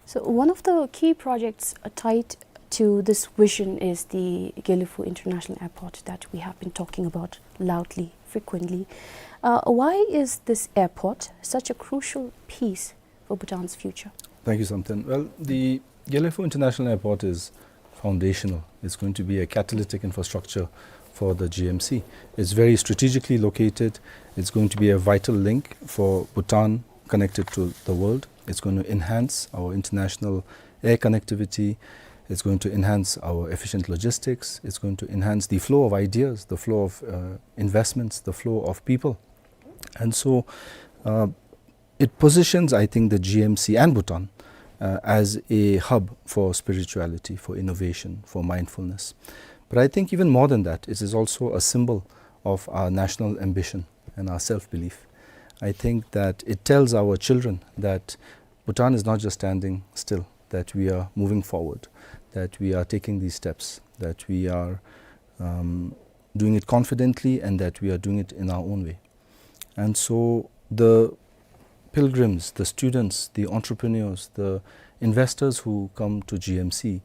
so one of the key projects, uh, tied to this vision is the Gelephu International Airport that we have been talking about loudly, frequently. Uh, why is this airport such a crucial piece for Bhutan's future? Thank you, Samten. Well, the Gelephu International Airport is foundational. It's going to be a catalytic infrastructure for the G M C. It's very strategically located. It's going to be a vital link for Bhutan connected to the world. It's going to enhance our international air connectivity. It's going to enhance our efficient logistics. It's going to enhance the flow of ideas, the flow of, uh, investments, the flow of people. And so, uh, it positions, I think, the G M C and Bhutan, uh, as a hub for spirituality, for innovation, for mindfulness. But I think even more than that, it is also a symbol of our national ambition and our self-belief. I think that it tells our children that Bhutan is not just standing still, that we are moving forward, that we are taking these steps, that we are, um, doing it confidently, and that we are doing it in our own way. And so the pilgrims, the students, the entrepreneurs, the investors who come to G M C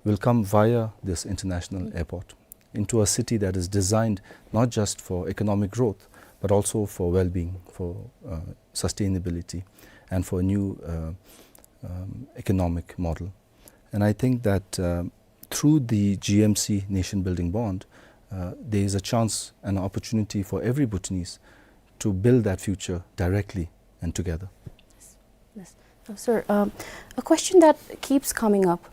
will come via this international airport into a city that is designed not just for economic growth, but also for well-being, for, uh, sustainability, and for a new, uh, um, economic model. And I think that, uh, through the G M C Nation Building Bond, uh, there is a chance and opportunity for every Bhutanese to build that future directly and together. Yes. Now, sir, um, a question that keeps coming up,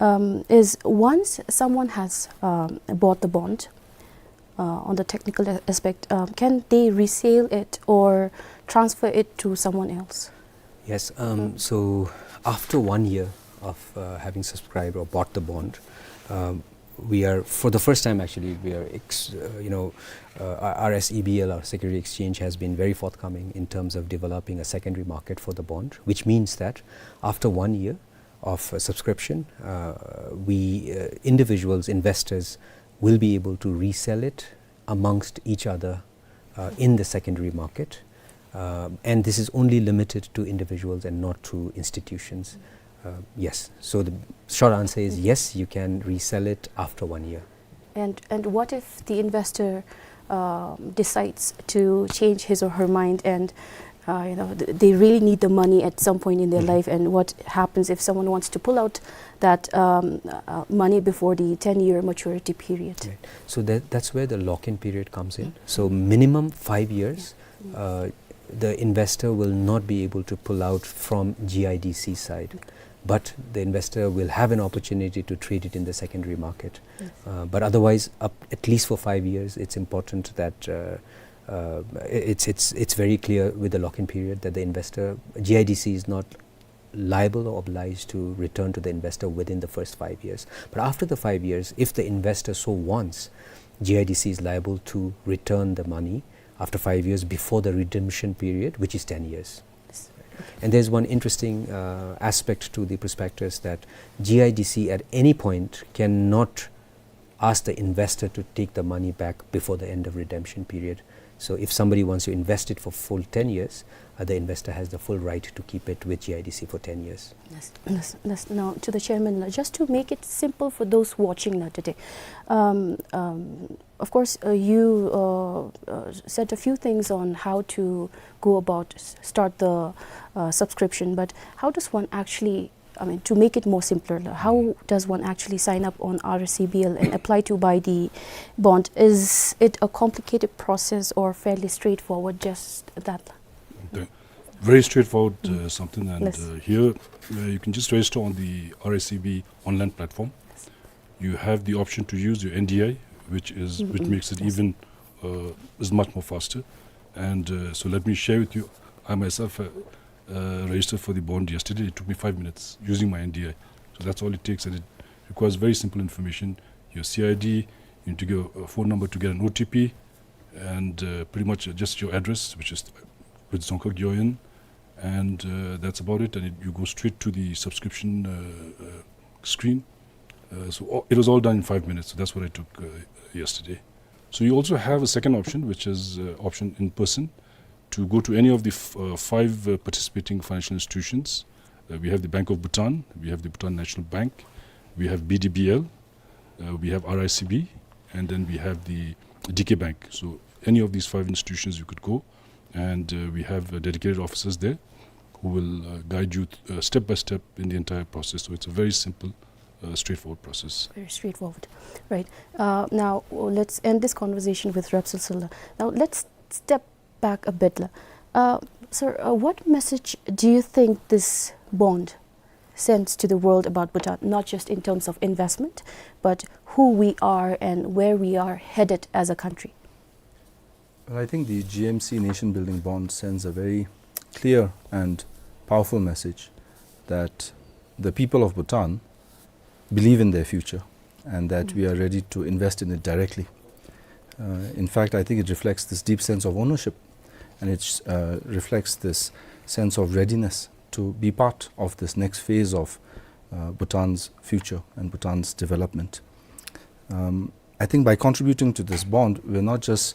um, is once someone has, um, bought the bond, uh, on the technical a-, aspect, um, can they resell it or transfer it to someone else? Yes, um, so after one year of, uh, having subscribed or bought the bond, um, we are, for the first time actually, we are, ex-, uh, you know, uh, our, our S E B L, our security exchange, has been very forthcoming in terms of developing a secondary market for the bond, which means that after one year of, uh, subscription, uh, we, uh, individuals, investors, will be able to resell it amongst each other, uh, in the secondary market. Uh, and this is only limited to individuals and not to institutions. Uh, yes. So the short answer is yes, you can resell it after one year. And, and what if the investor, um, decides to change his or her mind and, uh, you know, th-, they really need the money at some point in their life, and what happens if someone wants to pull out that, um, uh, money before the ten-year maturity period? Right. So that, that's where the lock-in period comes in. So minimum five years, uh, the investor will not be able to pull out from G I D C side, but the investor will have an opportunity to trade it in the secondary market. Yes. Uh, but otherwise, up, at least for five years, it's important that, uh, uh, i-, it's, it's, it's very clear with the lock-in period that the investor, G I D C is not liable or obliged to return to the investor within the first five years. But after the five years, if the investor so wants, G I D C is liable to return the money after five years before the redemption period, which is ten years. And there's one interesting, uh, aspect to the prospectus, that G I D C at any point cannot ask the investor to take the money back before the end of redemption period. So if somebody wants to invest it for full ten years, uh, the investor has the full right to keep it with G I D C for ten years. Yes, yes, yes. Now, to the chairman, uh, just to make it simple for those watching, uh, today, um, um, of course, uh, you, uh, uh, said a few things on how to go about s-, start the, uh, subscription, but how does one actually, I mean, to make it more simpler, like, how does one actually sign up on R S E B L and apply to buy the bond? Is it a complicated process or fairly straightforward, just that? Okay. Very straightforward, uh, something, and, uh, here, uh, you can just register on the R S E B online platform. You have the option to use your N D I, which is, which makes it even, uh, is much more faster. And, uh, so let me share with you, I myself, uh, uh, registered for the bond yesterday. It took me five minutes using my N D I. So that's all it takes, and it requires very simple information. Your C I D, you need to give a phone number to get an O T P, and, uh, pretty much just your address, which is with Dzongkhag Gyoen, and, uh, that's about it. And it, you go straight to the subscription, uh, uh, screen. Uh, so a-, it was all done in five minutes. So that's what I took, uh, yesterday. So you also have a second option, which is, uh, option in person, to go to any of the f-, uh, five, uh, participating financial institutions. Uh, we have the Bank of Bhutan, we have the Bhutan National Bank, we have B D B L, uh, we have R I C B, and then we have the D K Bank. So any of these five institutions you could go, and, uh, we have, uh, dedicated officers there who will, uh, guide you th-, uh, step by step in the entire process. So it's a very simple, uh, straightforward process. Very straightforward. Right. Uh, now, let's end this conversation with Rep Silsila. Now, let's step back a bit, la. Uh, sir, uh, what message do you think this bond sends to the world about Bhutan, not just in terms of investment, but who we are and where we are headed as a country? Well, I think the G M C Nation Building Bond sends a very clear and powerful message that the people of Bhutan believe in their future and that we are ready to invest in it directly. Uh, in fact, I think it reflects this deep sense of ownership, and it, uh, reflects this sense of readiness to be part of this next phase of, uh, Bhutan's future and Bhutan's development. Um, I think by contributing to this bond, we're not just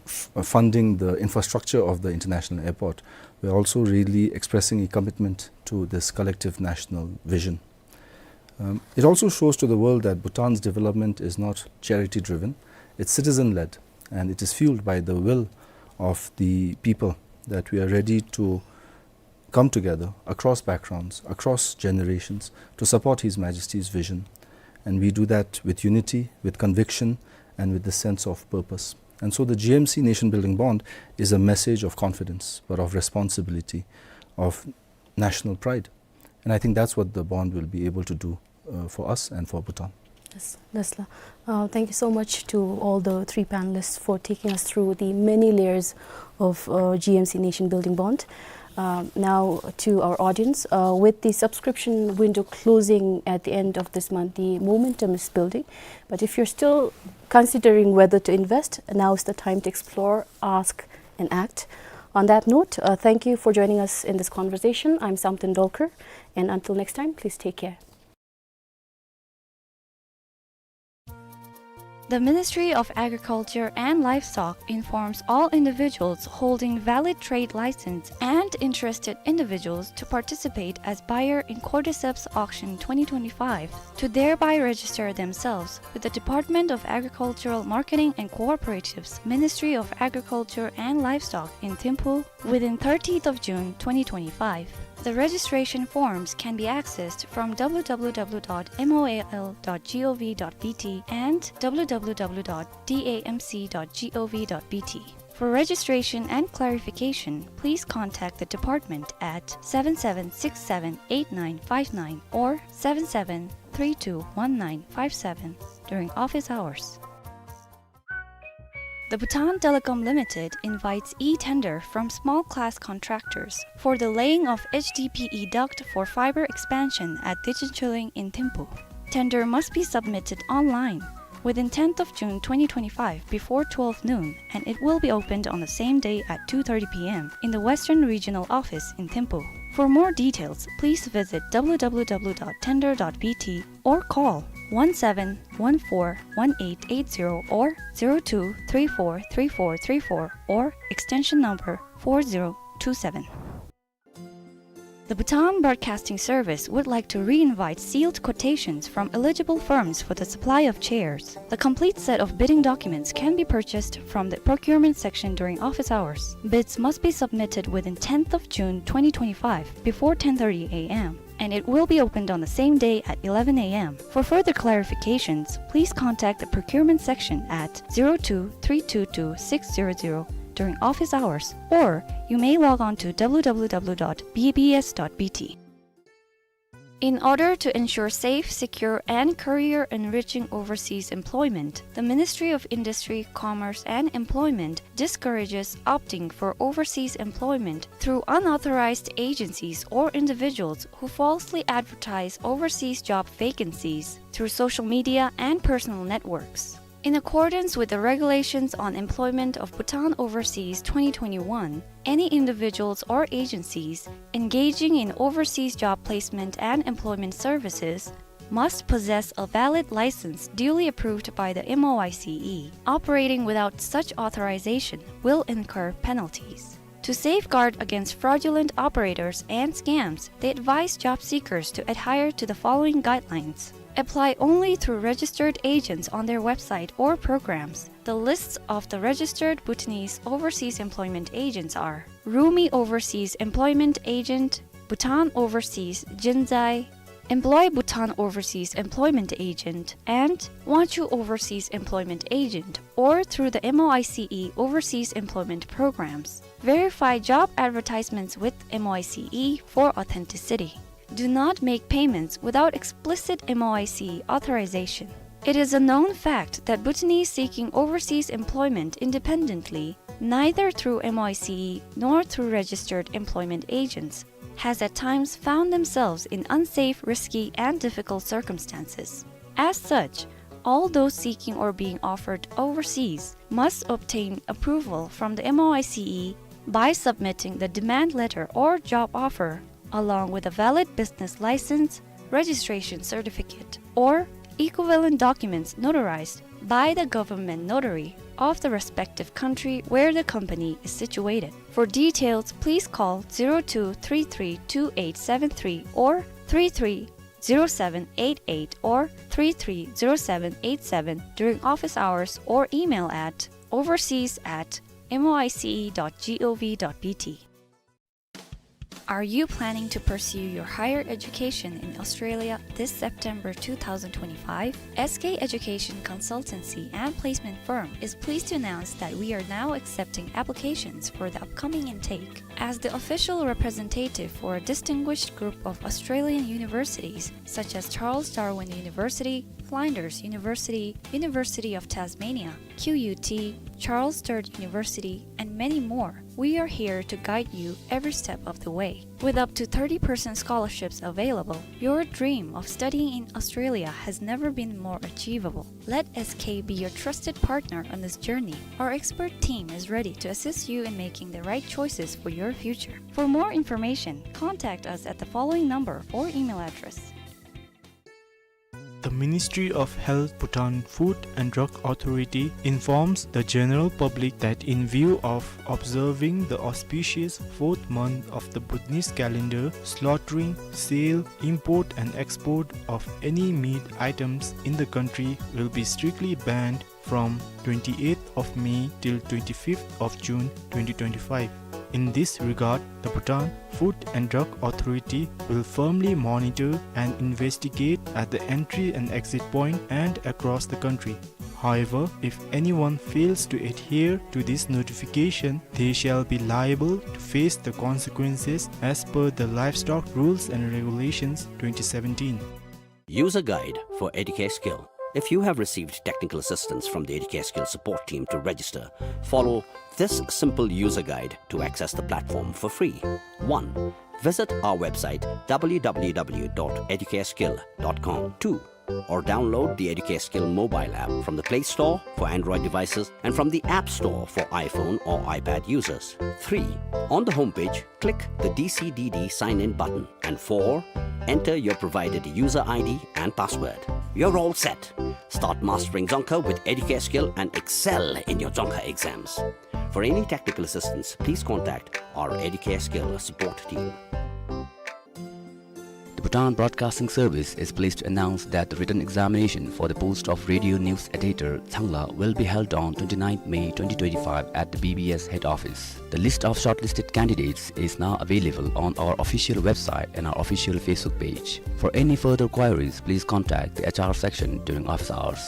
f-, funding the infrastructure of the international airport, we're also really expressing a commitment to this collective national vision. Um, it also shows to the world that Bhutan's development is not charity-driven, it's citizen-led, and it is fueled by the will of the people that we are ready to come together across backgrounds, across generations, to support His Majesty's vision. And we do that with unity, with conviction, and with the sense of purpose. And so the G M C Nation Building Bond is a message of confidence, but of responsibility, of national pride. And I think that's what the bond will be able to do, uh, for us and for Bhutan. Yes, that's la-, uh, thank you so much to all the three panelists for taking us through the many layers of, uh, G M C Nation Building Bond. Uh, now, to our audience, uh, with the subscription window closing at the end of this month, the momentum is building. But if you're still considering whether to invest, now is the time to explore, ask, and act. On that note, uh, thank you for joining us in this conversation. I'm Samten Dolkar, and until next time, please take care. The Ministry of Agriculture and Livestock informs all individuals holding valid trade license and interested individuals to participate as buyer in Cordyceps Auction twenty twenty-five to thereby register themselves with the Department of Agricultural Marketing and Cooperatives, Ministry of Agriculture and Livestock in Thimphu, within thirtieth of June twenty twenty-five. The registration forms can be accessed from W W W dot M O A L dot G O V dot B T and W W W dot D A M C dot G O V dot B T. For registration and clarification, please contact the department at seven seven six seven eight nine five nine or seven seven three two one nine five seven during office hours. The Bhutan Telecom Limited invites e-tender from small class contractors for the laying of H D P E duct for fiber expansion at Dichinchuling in Thimphu. Tender must be submitted online within tenth of June twenty twenty-five before twelve noon, and it will be opened on the same day at two thirty P M in the Western Regional Office in Thimphu. For more details, please visit W W W dot tender dot B T or call one seven one four one eight eight zero or zero two three four three four three four or extension number four zero two seven. The Bhutan Broadcasting Service would like to re-invite sealed quotations from eligible firms for the supply of chairs. The complete set of bidding documents can be purchased from the procurement section during office hours. Bids must be submitted within tenth of June twenty twenty-five before ten thirty A M, and it will be opened on the same day at eleven A M. For further clarifications, please contact the procurement section at zero two three two two six zero zero during office hours, or you may log on to W W W dot B B S dot B T. In order to ensure safe, secure, and career-enriching overseas employment, the Ministry of Industry, Commerce, and Employment discourages opting for overseas employment through unauthorized agencies or individuals who falsely advertise overseas job vacancies through social media and personal networks. In accordance with the Regulations on Employment of Bhutan Overseas twenty twenty-one, any individuals or agencies engaging in overseas job placement and employment services must possess a valid license duly approved by the M O I C E. Operating without such authorization will incur penalties. To safeguard against fraudulent operators and scams, they advise job seekers to adhere to the following guidelines. Apply only through registered agents on their website or programs. The lists of the registered Bhutanese overseas employment agents are Rumi Overseas Employment Agent, Bhutan Overseas Jinzai, Employ Bhutan Overseas Employment Agent, and Wanchu Overseas Employment Agent, or through the M O I C E Overseas Employment Programs. Verify job advertisements with M O I C E for authenticity. Do not make payments without explicit M O I C E authorization. It is a known fact that Bhutanese seeking overseas employment independently, neither through M O I C E nor through registered employment agents, has at times found themselves in unsafe, risky, and difficult circumstances. As such, all those seeking or being offered overseas must obtain approval from the M O I C E by submitting the demand letter or job offer, along with a valid business license, registration certificate, or equivalent documents notarized by the government notary of the respective country where the company is situated. For details, please call zero two three three two eight seven three or three three zero seven eight eight or three three zero seven eight seven during office hours or email at overseas at M O I C E dot G O V dot B T. Are you planning to pursue your higher education in Australia this September two thousand twenty-five? S K Education Consultancy and Placement Firm is pleased to announce that we are now accepting applications for the upcoming intake. As the official representative for a distinguished group of Australian universities, such as Charles Darwin University, Flinders University, University of Tasmania, Q U T, Charles Sturt University, and many more, we are here to guide you every step of the way. With up to thirty percent scholarships available, your dream of studying in Australia has never been more achievable. Let S K be your trusted partner on this journey. Our expert team is ready to assist you in making the right choices for your future. For more information, contact us at the following number or email address. The Ministry of Health, Bhutan Food and Drug Authority informs the general public that in view of observing the auspicious fourth month of the Bhutanese calendar, slaughtering, sale, import and export of any meat items in the country will be strictly banned from twenty-eighth of May till twenty-fifth of June twenty twenty-five. In this regard, the Bhutan Food and Drug Authority will firmly monitor and investigate at the entry and exit point and across the country. However, if anyone fails to adhere to this notification, they shall be liable to face the consequences as per the Livestock Rules and Regulations twenty seventeen. User guide for Educare Skill. If you have received technical assistance from the Educare Skill support team to register, follow this simple user guide to access the platform for free. One, visit our website w w w dot educareskill dot com. Two, or download the Educare Skill mobile app from the Play Store for Android devices and from the App Store for iPhone or iPad users. Three, on the homepage, click the D C D D sign in button. And four, enter your provided user I D and password. You're all set. Start mastering Dzongkha with Educare Skill and excel in your Dzongkha exams. For any technical assistance, please contact our Educare Skill support team. The Bhutan Broadcasting Service is pleased to announce that the written examination for the post of Radio News Editor, Tsangla, will be held on twenty-ninth May twenty twenty-five at the B B S head office. The list of shortlisted candidates is now available on our official website and our official Facebook page. For any further queries, please contact the H R section during office hours.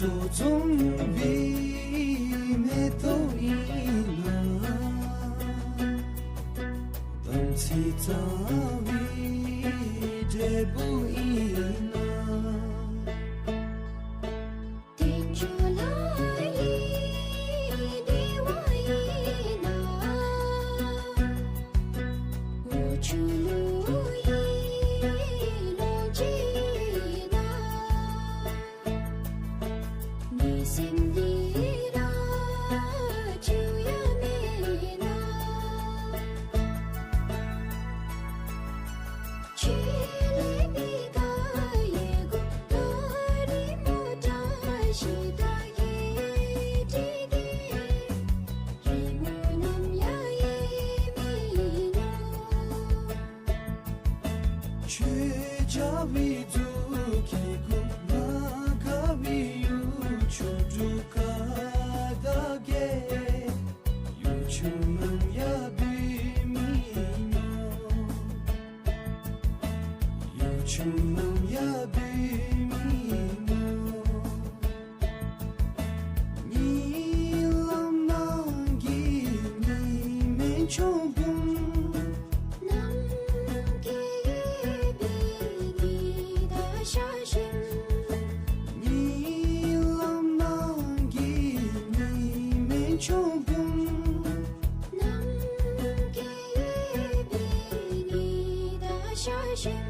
སྤྲོ་འཛུམ་འབུལ་བའི་མེ་ཏོག་ཨིན་ན། དམ་ཚིག་གཙང་བའི་འབྲས་བུ་ཨིན་ན། དལ་འབྱོར་ལྷ་ཡི་བདེ་བ་ཨིན་ན། འོ་ཆུ་ལུ་ཡི་ལོངས་སྤྱོད་ཨིན་ན། ནི་སེམས་འདི་ར་ཆུ་ཡང་མེན་ན། ཆོས་ལས་པའི་ཁ་ཡི་གུ་ད་རི་མོ་བཀྲ་ཤིས་ད་གི་དྲི་གི་རི་མོ་ནམ་ཡང་ཡལ་མེན་ན། ཆོས་རྒྱལ་བའི་གཙུག་གི་གུ་ང་དགའ་བའི་ཡུལ་ཆུ་འབྲུག་ཁ་ད་གི་ཡུལ་ཆུ་ནམ་ཡང་བུད་མེན་ན། ཡུལ་ཆུ་ནམ་ཡང་བུད་མེན་ན། གཉིད་ལམ་ནང་གི་གཉིད་མེད་ཆོམ་བུམ། ནམ་མཁའི་ཡོལ་བའི་གཉིད་ད་ཤར་ཞིནམ། གཉིད་ལམ་ནང་གི་གཉིད་མེད་ཆོམ་བུམ། ནམ་མཁའི་ཡོལ་བའི་གཉིད་ད་ཤར་ཞིནམ།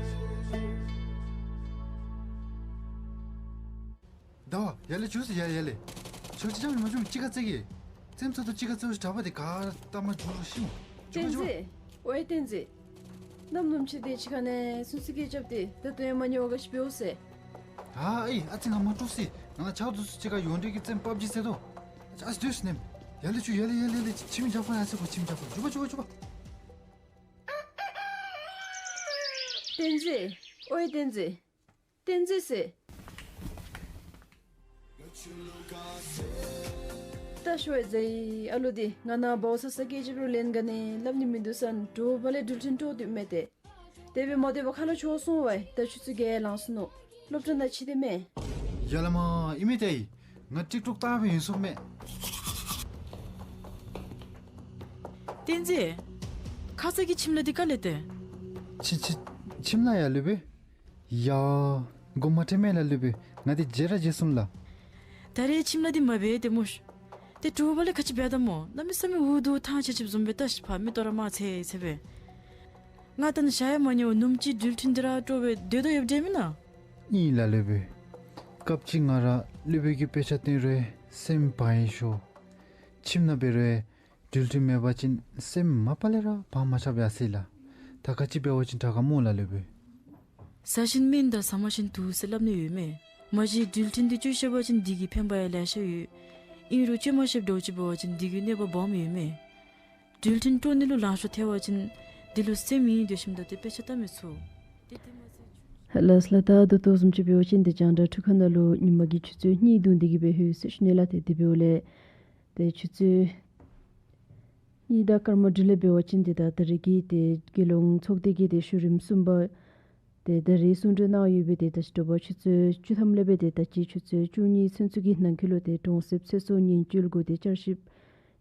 ཟླ་བ། ཡར་ལས་བྱོས་ཟེར། ཡར་ལས་ཡར་ལས། ཁྱོད་ཅི་ཙམ་མ་བྱུང་གཅིག་ཁར་རྩེ་གེ། རྩེདམོ་ཚུ་གཅིག་ཁར་རྩེ་བ་ཅིན་དྲག་པས། དེ་ག་ལྟ་མ་འགྱོ་རུང་ཤི་འོང་། བསྟན་འཛིན། ཨོའི་བསྟན་འཛིན། གནམ་ནུབ་ཕྱེད་དེ་ཅིག་ཁ་ནང་ཚུན་ཚོད་ཀྱི་རྐྱབ་སྟེ་ད་ལྟོ་ཡང་མ་ཉལ་བར་ག་ཅི་འབདཝ་ཟེར། ཨ་ཨེ་ཨ་ཙི་ང་མ་དཀྲུགས་ཟེར། ང་ལུ་ཆ་རོགས་ཚུ་གཅིག་ཁར་ཡོངས་འབྲེལ་གྱི་རྩེདམོ་པབ་ཇི་རྩེ་དོ། ཨ་ཙི་སྡོད་ཟེར་ནི། ཡར་ལས་བྱོས། ཡར་ལས་ཡར་ལས་ཡར་ལས། ཁྱིམ་གྱི་རྒྱབ་ཁར་ཡར་སོང་གོ། ཁྱིམ་གྱི་རྒྱབ་ཁར། འགྱོ་བ་འགྱོ་བ་འགྱོ་བ། བསྟན་འཛིན། ཨོའི་བསྟན་འཛིན། བསྟན་འཛིན་ཟེར། ད་ཤོ་ཨེ་ཛའི་ཨ་ལུ་འདི་ང་ནཱ་འབོ་ས་ས་སྐད་ཅིག་རུང་ལན་ག་ནི་སླབ་ནི་མིན་འདུག་ཟེར་དྲོ་པ་ལས་འགྲུལ་འཕྲིན་དཀྲོག་སྡོདཔ་མས་ཏེ། དེ་སྦེ་མ་སྡོད་པར་ཁ་ལུ་ཆོས་གསུང་བས། ད་ཆུ་ཚོད་བརྒྱད་ལང་སོ་ནུག། སློབ་གྲྭ་ནང་ཕྱད་དེ་མས། ཡ་ལ་མ་ཨིན་མས་ཏེ། ང་ཊིཀ་ཊོཀ་བལྟ་སྦེ་ཡོད་སོངམ་མས། བསྟན་འཛིན། ཁ་ཙ་གི་ཁྱིམ་ལྷ་འདི་ག་ལས་ཏེ། ཁྱི་ཁྱི་ཁྱིམ་ལྷ་ཡར་ལུས་པས། ཡ། མགུ་མ་ཁྲེལ་མས་ལགས་ལུས་པས། ང་འདི་མཇལ་ར་མཇལ་སོང་ལགས། ད་རེས་ཁྱིམ་ལྷ་འདི་མ་འབད་དེ་སྨོ་ཤ། ཏེ་དྲོ་པ་ལས་ག་ཅི་འབད་དོ་སྨོ། གནམ་མེད་ས་མེད་འུ་སྡུག་ཐང་ཆད་ཆདཔ་བཟུམ་སྦེ་བལྟ་ཤིག། ཕར་མིག་ཏོ་ར་དམར་ཚེར་ཚེར་སྦེ། ང་ད་ནི་ཞག་ཡང་མ་ཉལ་བར་ནུབ་གཅིག་འགྲུལ་འཕྲིན་འདི་ར་དཀྲོག་སྦེ་སྡོད་དོ་ཡོདཔ་འདྲས་མེན་ན། ཨིན་ལགས་ལུས་པས། སྐབས་ཅིག་ང་ར་ལུས་པའི་གི་དཔེ་ཆ་སྟོན་རུང་སེམས་བག་ཡངས་ཤོར། ཁྱིམ་ནང་འབད་རུང་འགྲུལ་འཕྲིན་མེད་པ་ཅིན་སེམས་མ་པ་ལས་ར་བག་མ་ཆགས་པར་ཡར་སོ་ཡི་ལགས། ད་ག་ཅི་འབད་བ་ཅིན་དྲག་ག་སྨོ་ལགས་ལུས་པས། ཟ་ཞིན་སྨན་དང་ཟ་མ་ཞིན་དུག་ཟེར་སླབ་ནི་ཡོད་མས། མ་གཞི་འགྲུལ་འཕྲིན་འདི་སྤྱོད་ཤེས་པ་ཅིན་འདི་གི་ཕན་པ་ཡང་ལེ་ཤ་ཡོད། ཨིན་རུང་སྤྱོད་མ་ཤེསཔ་འདྲཝ་ཅིག་འབད་བ་ཅིན་འདི་གི་གནོད་པ་སྦོམ་ཡོད་མས། འགྲུལ་འཕྲིན་དཀྲོག་ནི་ལུ་ལང་ཤོར་ཐལ་བ་ཅིན་འདི་ལུ་སེམས་ཡེངས་སྡོད་ཞིནམ་ད་ཏེ་དཔེ་ཆ་བལྟ་མི་ཚུགས། ཏེ་དེ་མ་ཚད་ཧ་ལས་ལགས། ད་ད་ལྟོ་བཟུམ་ཅིག་འབད་བ་ཅིན་ཏེ་རྒྱང་བསྒྲགས་འཕྲུལ་ཁང་ནང་ལུ་ཉིན་མ་གི་ཆུ་ཚོད་གཉིས་བརྡུངས་ཏེ་གི་སྦེ་ལྷོད་ཟེར་ཞུ་ནི་ལགས། ཏེ་དེ་འབདཝ་ལས་ཏེ་ཆུ་ཚོད་གཉིས་དང་སྐར་མ་དྲུག་ལས་འབད་བ་ཅིན་ཏེ་ད་ད་རེས་ཀྱི་ཏེ་རྒྱལ་ཡོངས་ཚོགས་སྡེ་གི་ཏེ་བཞུགས་རིམ་གསུམ་པ་ཏེ་ད་རེས་གསུང་གྲོས་གནང་ཡོད་པའི་ཏེ་ད་ཅི་དྲོ་པ་ཆུ་ཚོད་བཅུ་ཐམ་ལས་སྦེ་ཏེ་ད་ཅི་ཆུ་ཚོད་བཅུ་གཉིས་ཚུན་ཚོད་ཀྱི་ནང་འཁོད་ལུ་ཏེ་གྲོང་གསེབ་ཚེ་སྲོག་ཉེན་བཅོལ་གུ་ཏེ་བསྐྱར་ཞིབ་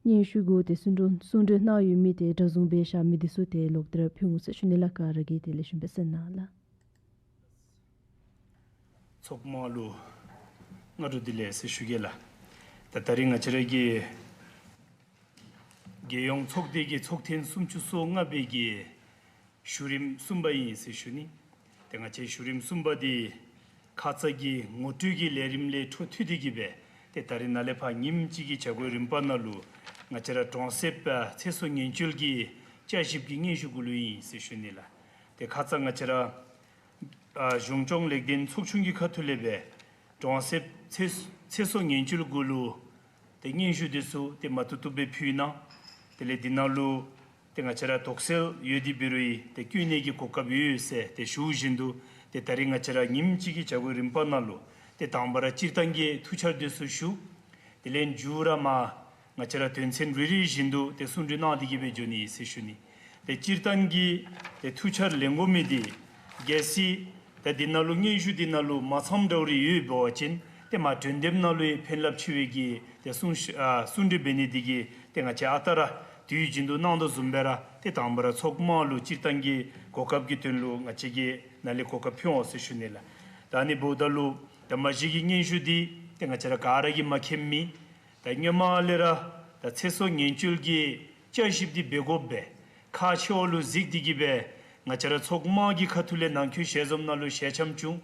སྙན་ཞུ་གུ་ཏེ་གསུང་གྲོས་གསུང་གྲོས་གནང་ཡོད་མི་ཏེ་སྒྲ་བཟུང་སྦེ་བཞག་མི་འདི་ཚུ་ཏེ་ལོག་སྟེ་ར་ཕུལ་འོང་ཟེར་ཞུ་ནི་ལགས། ག་ར་གིས་ཏེ་ལེགས་ཤོམ་སྦེ་གསན་གནང་ལགས། ཚོགས་མི་ལུ་སྔ་དྲོ་བདེ་ལེགས་ཟེར་ཞུ་གེ་ལགས། ད་ད་རིས་ང་བཅས་ར་གི་རྒྱལ་ཡོངས་ཚོགས་སྡེ་གི་ཚོགས་ཐེངས་སུམ་ཅུ་སོ་ལྔ་པའི་གི་བཞུགས་རིམ་གསུམ་པ་ཨིན་ཟེར་ཞུ་ནི། ཏེ་ང་བཅས་བཞུགས་རིམ་གསུམ་པ་འདི་ཁ་ཙ་གི་ངོ་སྤྲོད་ཀྱི་ལས་རིམ་ལས་འཕྲོ་མཐུད་དེ་གི་སྦེ་ཏེ་ད་རིས་ནཱ་ལས་ཕར་ཉིནམ་གཅིག་གི་བྱ་སྒོའི་རིམ་པ་ནང་ལུ་ང་བཅས་ར་གྲོང་གསེབ་ཨ་ཚེ་སྲོག་ཉེན་བཅོལ་གྱི་བསྐྱར་ཞིབ་ཀྱི་སྙན་ཞུ་གུ་ལུ་ཨིན་ཟེར་ཞུ་ནི་ལགས། ཏེ་ཁ་ཙ་ང་བཅས་ར་ཨ་གཞུང་སྐྱོང་ལེགས་ལྡན་ཚོགས་ཆུང་གི་ཁ་ཐུག་ལས་སྦེ་གྲོང་གསེབ་ཚེ་ཚེ་སྲོག་ཉེན་བཅོལ་གུ་ལུ་ཏེ་སྙན་ཞུ་འདི་ཚུ་ཏེ་མ་བཏུབ་བཏུབ་སྦེ་ཕུལ་གནང་། དེ་ལས་འདི་ནང་ལུ་ཏེ་ང་བཅས་ར་དོགས་སེལ་ཡོད་དེ་འབད་རུང་ཏེ་བཀོད་ནི་གི་གོ་སྐབས་ཡོད་ཟེར་ཏེ་ཞུ་བཞིན་དུ་ཏེ་ད་རིས་ང་བཅས་ར་ཉིནམ་གཅིག་གི་བྱ་སྒོའི་རིམ་པ་ནང་ལུ་ཏེ་དང་པ་ར་སྤྱིར་བཏང་གི་ཐུགས་འཆར་འདི་ཚུ་ཞུ། དེ་ལས་མཇུག་ར་མར་ང་བཅས་ར་དོན་ཚན་རེ་རེ་བཞིན་དུ་ཏེ་གསུང་གྲོས་གནང་སྟེ་གི་སྦེ་འགྱོ་ནི་ཟེར་ཞུ་ནི། ཏེ་སྤྱིར་བཏང་གི་ཏེ་ཐུགས་འཆར་ལེན་དགོ་མི་འདི་གལ་སྲིད་ད་འདི་ནང་ལུ་སྙན་ཞུ་འདི་ནང་ལུ་མ་ཚངམ་འདྲཝ་རེ་ཡོད་འབད་བ་ཅིན་ ཏེ་མ་གྲོས་འདེབས་ནང་ལུ་ཡང་ཕན་རླབས་ཆེ་བའི་གི་ཏེ་གསུང་ཨ་གསུང་གྲོས་འབད་ནི་འདི་གིས་ཏེ་ང་བཅས་ཨ་རྟག་ར་དུས་རྒྱུན་དུ་གནང་དོ་བཟུམ་སྦེ་ར་ཏེ་དང་པ་ར་ཚོགས་དམངས་ལུ་སྤྱིར་བཏང་གི་གོ་སྐབས་ཀྱི་དོན་ལུ་ང་བཅས་ཀྱིས་ནཱ་ལས་གོ་སྐབས་ཕུལ་འོང་ཟེར་ཞུ་ནི་ལགས། ད་ཨ་ནི་འབདཝ་ད་ལུ་ད་མ་གཞི་གི་སྙན་ཞུ་འདི་ཏེ་ང་བཅས་ར་ག་ར་གིས་མ་མཁྱེནམ་མེད། ད་སྔོན་མ་ལས་ར་ད་ཚེ་སྲོག་ཉེན་བཅོལ་གྱི་བསྐྱར་ཞིབ་འདི་འབད་དགོཔ་སྦེ་ཁག་ཆེ་བ་ལུ་གཟིགས་ཏེ་གིས་སྦེ་ང་བཅས་ར་ཚོགས་དམངས་ཀྱི་ཁ་ཐུག་ལས་ནང་འཁོད་ཞལ་འཛོམས་ནང་ལུ་ཞལ་འཆམ་བྱུང་།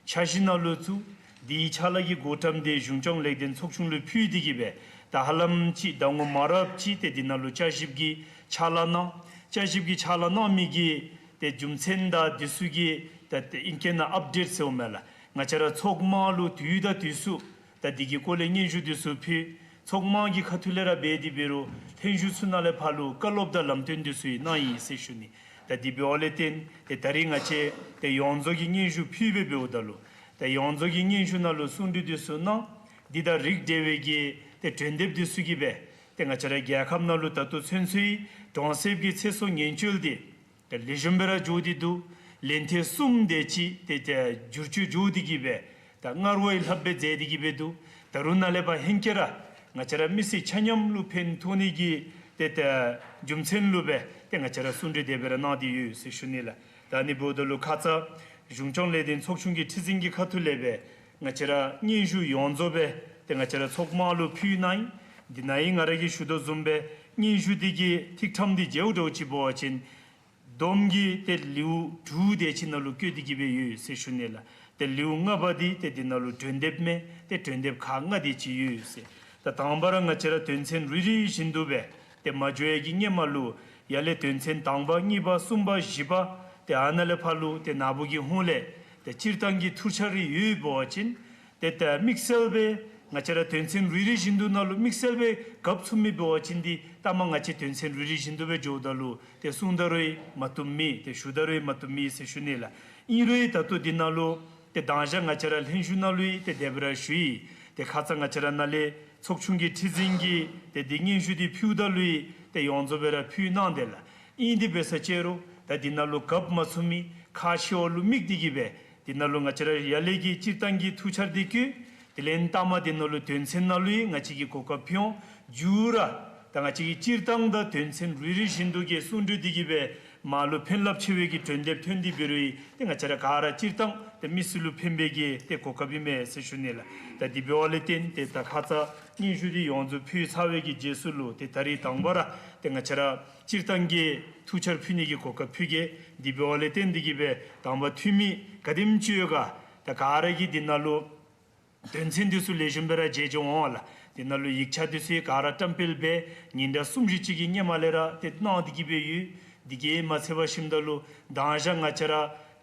འཆར་གཞི་ནང་ལུ་བཙུགས། དེའི་ཕྱག་ལཱ་གི་འགོ་འདྲེན་འདི་གཞུང་སྐྱོང་ལེགས་ལྡན་ཚོགས་ཆུང་ལུ་ཕུལ་ཏེ་གིས་སྦེ་ད་ཧ་ལམ་ཅིག་ཟླ་ངོ་མང་རབས་ཅིག་ཏེ་འདི་ནང་ལུ་བསྐྱར་ཞིབ་ཀྱི་ཕྱག་ལཱ་གནང་། བསྐྱར་ཞིབ་ཀྱི་ཕྱག་ལཱ་གནང་མི་གི་ཏེ་རྒྱུ་མཚན་དང་འདི་ཚུ་གི་ད་ཏེ་ཨིང་སྐད་ནང་ཨཔ་ཌེཊ་ཟེརཝ་མས་ལགས། ང་བཅས་ར་ཚོགས་དམངས་ལུ་དུས་དང་དུས་སུ་ད་འདི་གི་སྐོར་ལས་སྙན་ཞུ་འདི་ཚུ་ཕུལ། ཚོགས་དམངས་ཀྱི་ཁ་ཐུག་ལས་ར་འབད་དེ་འབད་རུང་ལྷན་བཞུགས་ཚུ་ནང་ལས་ཕར་ལུ་བཀའ་སློབ་དང་ལམ་སྟོན་འདི་ཚུ་ཡང་གནང་ཡི་ཟེར་ཞུ་ནི། ད་འདི་འབདཝ་ལས་བརྟེན་ཏེ་ད་རིས་ང་བཅས་ཏེ་ཡོངས་རྫོགས་ཀྱི་སྙན་ཞུ་ཕུལ་སྦེ་འབདཝ་ད་ལུ་ད་ཡོངས་རྫོགས་ཀྱི་སྙན་ཞུ་ནང་ལུ་གསུང་གྲོས་འདི་ཚུ་གནང་། འདི་དང་རིགས་འབྲེལ་བའི་གི་ཏེ་གྲོས་འདེབས་འདི་ཚུ་གིས་སྦེ་ཏེ་ང་བཅས་ར་རྒྱལ་ཁབ་ནང་ལུ་ད་ལྟོ་ཚུན་ཚོད་གྲོང་གསེབ་ཀྱི་ཚེ་སྲོག་ཉེན་བཅོལ་འདི་ད་ལེགས་ཤོམ་སྦེ་ར་འགྱོ་སྟེ་འདུག། ལན་ཐེངས་གསུམ་དེ་ཅིག་ཏེ་ཏེ་བསྒྱུར་བཅོས་འགྱོ་སྟེ་གིས་སྦེ་ད་སྔར་བ་ཡི་ལྷགཔ་སྦེ་མཛད་དེ་གིས་སྦེ་འདུག། ད་རུང་ནཱ་ལས་ཕར་ཧེང་སྐལ་ར་ང་བཅས་ར་མི་སེར་ཆ་མཉམ་ལུ་ཕན་ཐོགས་ནི་གི་ཏེ་ཏེ་རྒྱུ་མཚན་ལུ་སྦེ་ཏེ་ང་བཅས་ར་གསུང་གྲོས་དེ་སྦེ་ར་གནང་སྟེ་ཡོད་ཟེར་ཞུ་ནི་ལགས། ད་ཨ་ནི་འབདཝ་ད་ལུ་ཁ་ཙ་གཞུང་སྐྱོང་ལེགས་ལྡན་ཚོགས་ཆུང་གི་ཁྲི་འཛིན་གྱི་ཁ་ཐུག་ལས་སྦེ་ང་བཅས་ར་སྙན་ཞུ་ཡོངས་རྫོགས་སྦེ་ཏེ་ང་བཅས་ར་ཚོགས་དམངས་ལུ་ཕུལ་གནང་ཡི། འདི་ནང་ཡང་ང་ར་གིས་ཞུ་དོ་བཟུམ་སྦེ་སྙན་ཞུ་འདི་གི་ཐིག་ཕྲེང་འདི་མཇལཝ་འདྲཝ་ཅིག་འབད་བ་ཅིན་བསྡོམས་ཀྱིས་ཏེ་ལེའུ་དྲུག་དེ་ཅིག་ནང་ལུ་བཀོད་དེ་གིས་སྦེ་ཡོད་ཟེར་ཞུ་ནི་ལགས། ཏེ་ལེའུ་ལྔ་པ་འདི་ཏེ་འདི་ནང་ལུ་གྲོས་འདེབས་མས། ཏེ་གྲོས་འདེབས་ཁག་ལྔ་དེ་ཅིག་ཡོད་ཟེར། ད་དང་པ་ར་ང་བཅས་ར་དོན་ཚན་རེ་རེ་བཞིན་དུ་སྦེ་ཏེ་མ་འགྱོ་ཡི་གི་སྔོན་མ་ལུ་ཡར་ལས་དོན་ཚན་དང་པ་གཉིས་པ་གསུམ་པ་བཞི་པ་ཏེ་ཨ་ནཱ་ལས་ཕར་ལུ་ཏེ་ནཱ་བུ་གི་ཧོངས་ལས་ཏེ་སྤྱིར་བཏང་གི་ཐུགས་འཆར་རེ་ཡོདཔ་འབད་བ་ཅིན་ཏེ་ད་དམིགས་བསལ་སྦེ་ང་བཅས་ར་དོན་ཚན་རེ་རེ་བཞིན་དུ་ནང་ལུ་དམིགས་བསལ་སྦེ་གབ་ཚུགས་མི་འབད་བ་ཅིན་འདི་ལྟ་མ་ང་བཅས་དོན་ཚན་རེ་རེ་བཞིན་དུ་སྦེ་འགྱོཝ་ད་ལུ་ཏེ་གསུང་ད་རུང་ཡང་མ་བཏུབ་མེད། ཏེ་ཞུ་ད་རུང་ཡང་མ་བཏུབ་མེད་ཟེར་ཞུ་ནི་ལགས། ཨིན་རུང་ཡང་ད་ལྟོ་འདི་ནང་ལུ་ཏེ་མདང་ཞག་ང་བཅས་ར་ལྷན་བཞུགས་ནང་ལུ་ཡང་ཏེ་དེ་སྦེ་ར་ཞུ་ཡི། ཏེ་ཁ་ཙ་ང་བཅས་ར་ནཱ་ལས་ཚོགས་ཆུང་གི་ཁྲི་འཛིན་གྱིས་ཏེ་འདི་སྙན་ཞུ་འདི་ཕུལཝ་ད་ལུ་ཡང་ཏེ་ཡོངས་རྫོགས་སྦེ་ར་ཕུལ་གནང་དེས་ལགས། ཨིན་དེ་འབད་ས་ཅིག་རུང་ད་འདི་ནང་ལུ་གབ་མ་ཚུགས་མི་ཁག་ཆེ་བ་ལུ་དམིགས་ཏེ་གིས་སྦེ་འདི་ནང་ལུ་ང་བཅས་ར་ཡར་ལས་ཀྱི་སྤྱིར་བཏང་གི་ཐུགས་འཆར་འདི་བཀོད། དེ་ལས་ལྟ་མ་འདི་ནང་ལུ་དོན་ཚན་ནང་ལུ་ཡང་ང་བཅས་ཀྱིས་གོ་སྐབས་ཕུལ་འོང་། མཇུག་ར་ད་ང་བཅས་ཀྱིས་སྤྱིར་བཏང་དང་དོན་ཚན་རེ་རེ་བཞིན་དུ་གི་གསུང་གྲོས་འདི་གིས་སྦེ་མར་ལུ་ཕན་རླབས་ཆེ་བའི་གི་གྲོས་འདེབས་ཐོན་ཏེ་འབད་རུང་ཡང་ཏེ་ང་བཅས་ར་ག་ར་སྤྱིར་བཏང་ཏེ་མི་སེར་ལུ་ཕན་པའི་གི་ཏེ་གོ་སྐབས་ཨིན་མས་ཟེར་ཞུ་ནི་ལགས། ད་འདི་འབདཝ་ལས་བརྟེན་ཏེ་ད་ཁ་ཙ་སྙན་ཞུ་འདི་ཡོངས་རྫོགས་ཕུལ་ཚར་བའི་གི་རྗེས་སུ་ལུ་ཏེ་ད་རིས་དང་པ་ར་ཏེ་ང་བཅས་ར་སྤྱིར་བཏང་གི་ཐུགས་འཆར་ཕུལ་ནི་གི་གོ་སྐབས་ཕུལ་གེ། འདི་འབདཝ་ལས་བརྟེན་འདི་གིས་སྦེ་དང་པ་འཐུས་མི་ག་དེམ་ཅིག་ཡོད་ག་ད་ག་ར་གིས་འདི་ནང་ལུ་དོན་ཚན་འདི་ཚུ་ལེགས་ཤོམ་སྦེ་ར་མཇལ་འགྱོ་འོང་ལགས། འདི་ནང་ལུ་ཡིག་ཆ་འདི་ཚུ་ག་ར་བཀྲམ་སྤེལ་འབད་ཉིན་གྲངས་གསུམ་བཞི་ཅིག་གི་སྔོན་མ་ལས་ར་ཏེ་གནང་སྟེ་གིས་སྦེ་ཡོད། འདི་གིས་མ་ཚད་པར་ཞིནམ་ད་ལུ་མདང་ཞག་ང་བཅས་ར་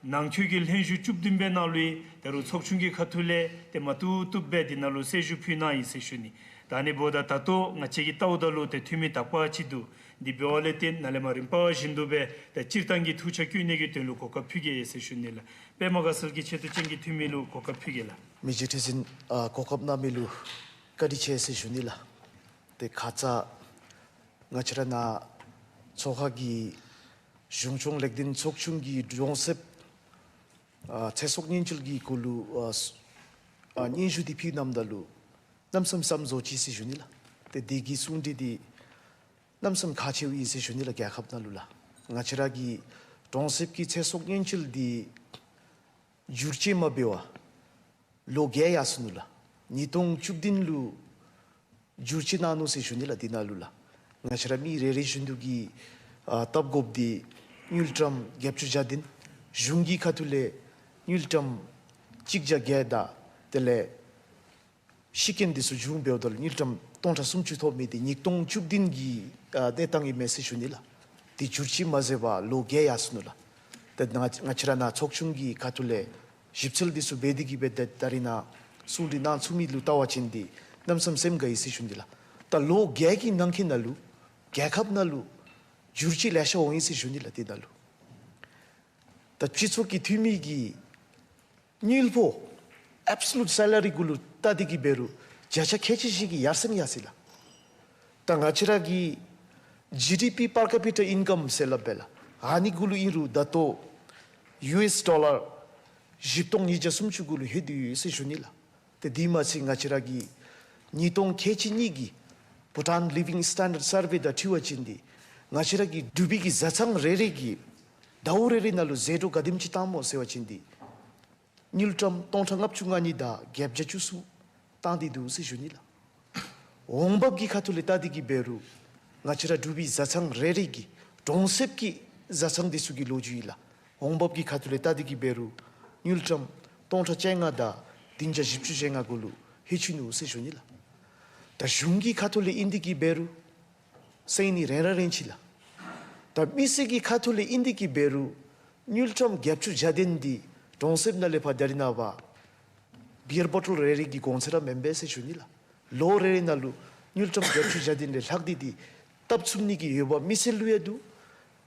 ནང་འཁོད་ཀྱི་ལྷན་བཞུགས་བཅུ་བདུན་པའི་ནང་ལུ་ཡང་ད་རུང་ཚོགས་ཆུང་གི་ཁ་ཐུག་ལས་ཏེ་མ་བཏུབ་བཏུབ་སྦེ་འདི་ནང་ལུ་གསལ་ཞུ་ཕུལ་གནང་ཡི་ཟེར་ཞུ་ནི། ད་ཨ་ནི་འབདཝ་ད་ད་ལྟོ་ང་བཅས་ཀྱིས་བལྟཝ་ད་ལུ་ཏེ་འཐུས་མི་དག་པ་ཅིག་འདུག། འདི་འབདཝ་ལས་བརྟེན་ནཱ་ལས་མར་རིམ་པ་བཞིན་དུ་སྦེ་ད་སྤྱིར་བཏང་གི་ཐུགས་འཆར་བཀོད་ནི་གི་དོན་ལུ་གོ་སྐབས་ཕུལ་གེ་ཟེར་ཞུ་ནི་ལགས། པདྨ་དགའ་ཚལ་གྱི་ཆེ་བསྟོད་ཅན་གྱི་འཐུས་མི་ལུ་གོ་སྐབས་ཕུལ་གེ་ལགས། མི་རྗེ་ཁྲི་འཛིན་ཨ་གོ་སྐབས་གནང་མི་ལུ་བཀའ་དྲིན་ཆེ་ཟེར་ཞུ་ནི་ལགས། ཏེ་ཁ་ཙ་ང་བཅས་ར་ནཱ་ཚོགས་ཁང་གི་གཞུང་སྐྱོང་ལེགས་ལྡན་ཚོགས་ཆུང་གི་གྲོང་གསེབ་ཨ་ཚེ་སྲོག་ཉེན་བཅོལ་གྱི་སྐོར་ལུ་ཨ་ཨ་སྙན་ཞུ་འདི་ཕུལ་གནངམ་ད་ལུ་གནམ་མེད་ས་མེད་བཟོ་ཅི་ཟེར་ཞུ་ནི་ལགས། ཏེ་འདི་གི་གསུང་གྲོས་འདི་གནམ་མེད་ས་མེད་ཁག་ཆེཝ་ཨིན་ཟེར་ཞུ་ནི་ལགས། རྒྱལ་ཁབ་ནང་ལུ་ལགས། ང་བཅས་ར་གི་གྲོང་གསེབ་ཀྱི་ཚེ་སྲོག་ཉེན་བཅོལ་འདི་བསྒྱུར་བཅོས་མ་འབད་བར་ལོ་བརྒྱད་ཡར་སོ་ནུག་ལགས། ཉིས་སྟོང་བཅུ་བདུན་ལུ་བསྒྱུར་བཅོས་གནང་ནུག་ཟེར་ཞུ་ནི་ལགས། འདི་ནང་ལུ་ལགས། ང་བཅས་ར་མི་རེ་རེ་བཞིན་དུ་གིས་ཨ་བཏབ་དགོཔ་འདི་དངུལ་ཀྲམ་བརྒྱད་ཅུ་གྱ་བདུན། གཞུང་གི་ཁ་ཐུག་ལས་དངུལ་ཀྲམ་གཅིག་བརྒྱ་བརྒྱད་དང་དེ་ལས་ཤི་རྐྱེན་འདི་ཚུ་བྱུང་འབདཝ་ད་ལུ་དངུལ་ཀྲམ་སྟོང་ཕྲག་སུམ་ཅུ་ཐོབ་མི་འདི་ཉིས་སྟོང་བཅུ་བདུན་གྱི་ཨ་གནས་སྟངས་ཨིན་མས་ཟེར་ཞུ་ནི་ལགས། འདི་བསྒྱུར་བཅོས་མ་མཛད་པར་ལོ་བརྒྱད་ཡར་སོ་ནུག་ལགས། ཏེ་ང་ང་བཅས་ར་ནཱ་ཚོགས་ཆུང་གི་ཁ་ཐུག་ལས་ཞིབ་འཚོལ་འདི་ཚུ་འབད་དེ་གིས་སྦེ་ད་ད་རིས་ནཱ་གསུང་གྲོས་གནང་ཚུགས་མི་ལུ་བལྟ་བ་ཅིན་འདི་གནམ་མེད་ས་མེད་སེམས་དགའ་ཡི་ཟེར་ཞུ་ནི་ལགས། ད་ལོ་བརྒྱད་ཀྱི་ནང་འཁོད་ནང་ལུ་རྒྱལ་ཁབ་ནང་ལུ་བསྒྱུར་བཅོས་ལེ་ཤ་འོང་ཡི་ཟེར་ཞུ་ནི་ལགས། འདི་ནང་ལུ་ད་སྤྱི་ཚོགས་ཀྱི་འཐུས་མི་གི་དངུལ་ཕོགས་ཨེབ་སོ་ལུཊ་སེ་ལ་རི་གུ་ལུ་བལྟ་སྟེ་གིས་འབད་རུང་བརྒྱ་ཆ་ཁལ་གཅིག་ཅིག་གིས་ཡར་སེང་ཡར་སེང་ལགས། ད་ང་བཅས་ར་གི་ཇི་ཌི་པི་པར་ཀེ་པི་ཊ་ཨིན་ཀམ་ཟེར་སླབ་པས་ལགས། ཨ་ནི་གུ་ལུ་ཨིན་རུང་ད་ལྟོ་ཡུ་ཨེསི་ཌོ་ལར་བཞི་སྟོང་ཉིས་བརྒྱ་སུམ་ཅུ་གུ་ལུ་ལྷོད་དེ་ཡོད་ཟེར་ཞུ་ནི་ལགས། ཏེ་དེ་མ་ཚད་ང་བཅས་ར་གི་ཉིས་སྟོང་ཁལ་གཅིག་གཉིས་ཀྱི་Bhutan Living Standard Survey དང་འཁྲིལ་བ་ཅིན་འདི་ང་བཅས་ར་གི་འབྲུག་པའི་གི་བཟའ་ཚང་རེ་རེ་གི་ཟླཝ་རེ་རེ་ནང་ལུ་ཟད་འགྲོ་ག་དེམ་ཅིག་བཏངམ་སྨོ་ཟེར་བ་ཅིན་འདི་དངུལ་ཀྲམ་སྟོང་ཕྲག་ལྔ་བཅུ་ང་གཉིས་དང་བརྒྱད་བརྒྱ་བཅུ་གསུམ་བཏང་སྟེ་འདུག་ཟེར་ཞུ་ནི་ལགས། འོང་འབབ་ཀྱི་ཁ་ཐུག་ལས་བལྟ་སྟེ་གི་འབད་རུང་ང་བཅས་ར་འབྲུག་པའི་བཟའ་ཚང་རེ་རེ་གི་གྲོང་གསེབ་ཀྱི་བཟའ་ཚང་འདི་ཚུ་གི་ལོ་རྒྱུས་ཨིན་ལགས། འོང་འབབ་ཀྱི་ཁ་ཐུག་ལས་བལྟ་སྟེ་གི་འབད་རུང་དངུལ་ཀྲམ་སྟོང་ཕྲག་བཅོ་ལྔ་དང་བདུན་བརྒྱ་བཞི་བཅུ་ཞེ་ལྔ་གུ་ལུ་ལྷོད་ཅི་ནུག་ཟེར་ཞུ་ནི་ལགས། ད་གཞུང་གི་ཁ་ཐུག་ལས་ཨིན་ཏེ་གི་འབད་རུང་སེང་ནི་རན་ར་རན་ཅི་ལགས། ད་མི་སེར་གྱི་ཁ་ཐུག་ལས་ཨིན་ཏེ་གི་འབད་རུང་དངུལ་ཀྲམ་བརྒྱད་ཅུ་གྱ་བདུན་འདི་གྲོང་གསེབ་ནང་ལས་ཕར་ད་རིས་ནངས་པ་བི་ཡར་བོ་ཊལ་རེ་རེ་གི་གོང་ཚད་ར་མེན་པས་ཟེར་ཞུ་ནི་ལགས། ལོ་རེ་རེ་ནང་ལུ་དངུལ་ཀྲམ་བརྒྱད་ཅུ་གྱ་བདུན་ལས་ལྷག་སྟེ་འདི་བཏབ་ཚུགས་ནི་གི་འོས་འབབ་མི་སེར་ལུ་ཡང་འདུག།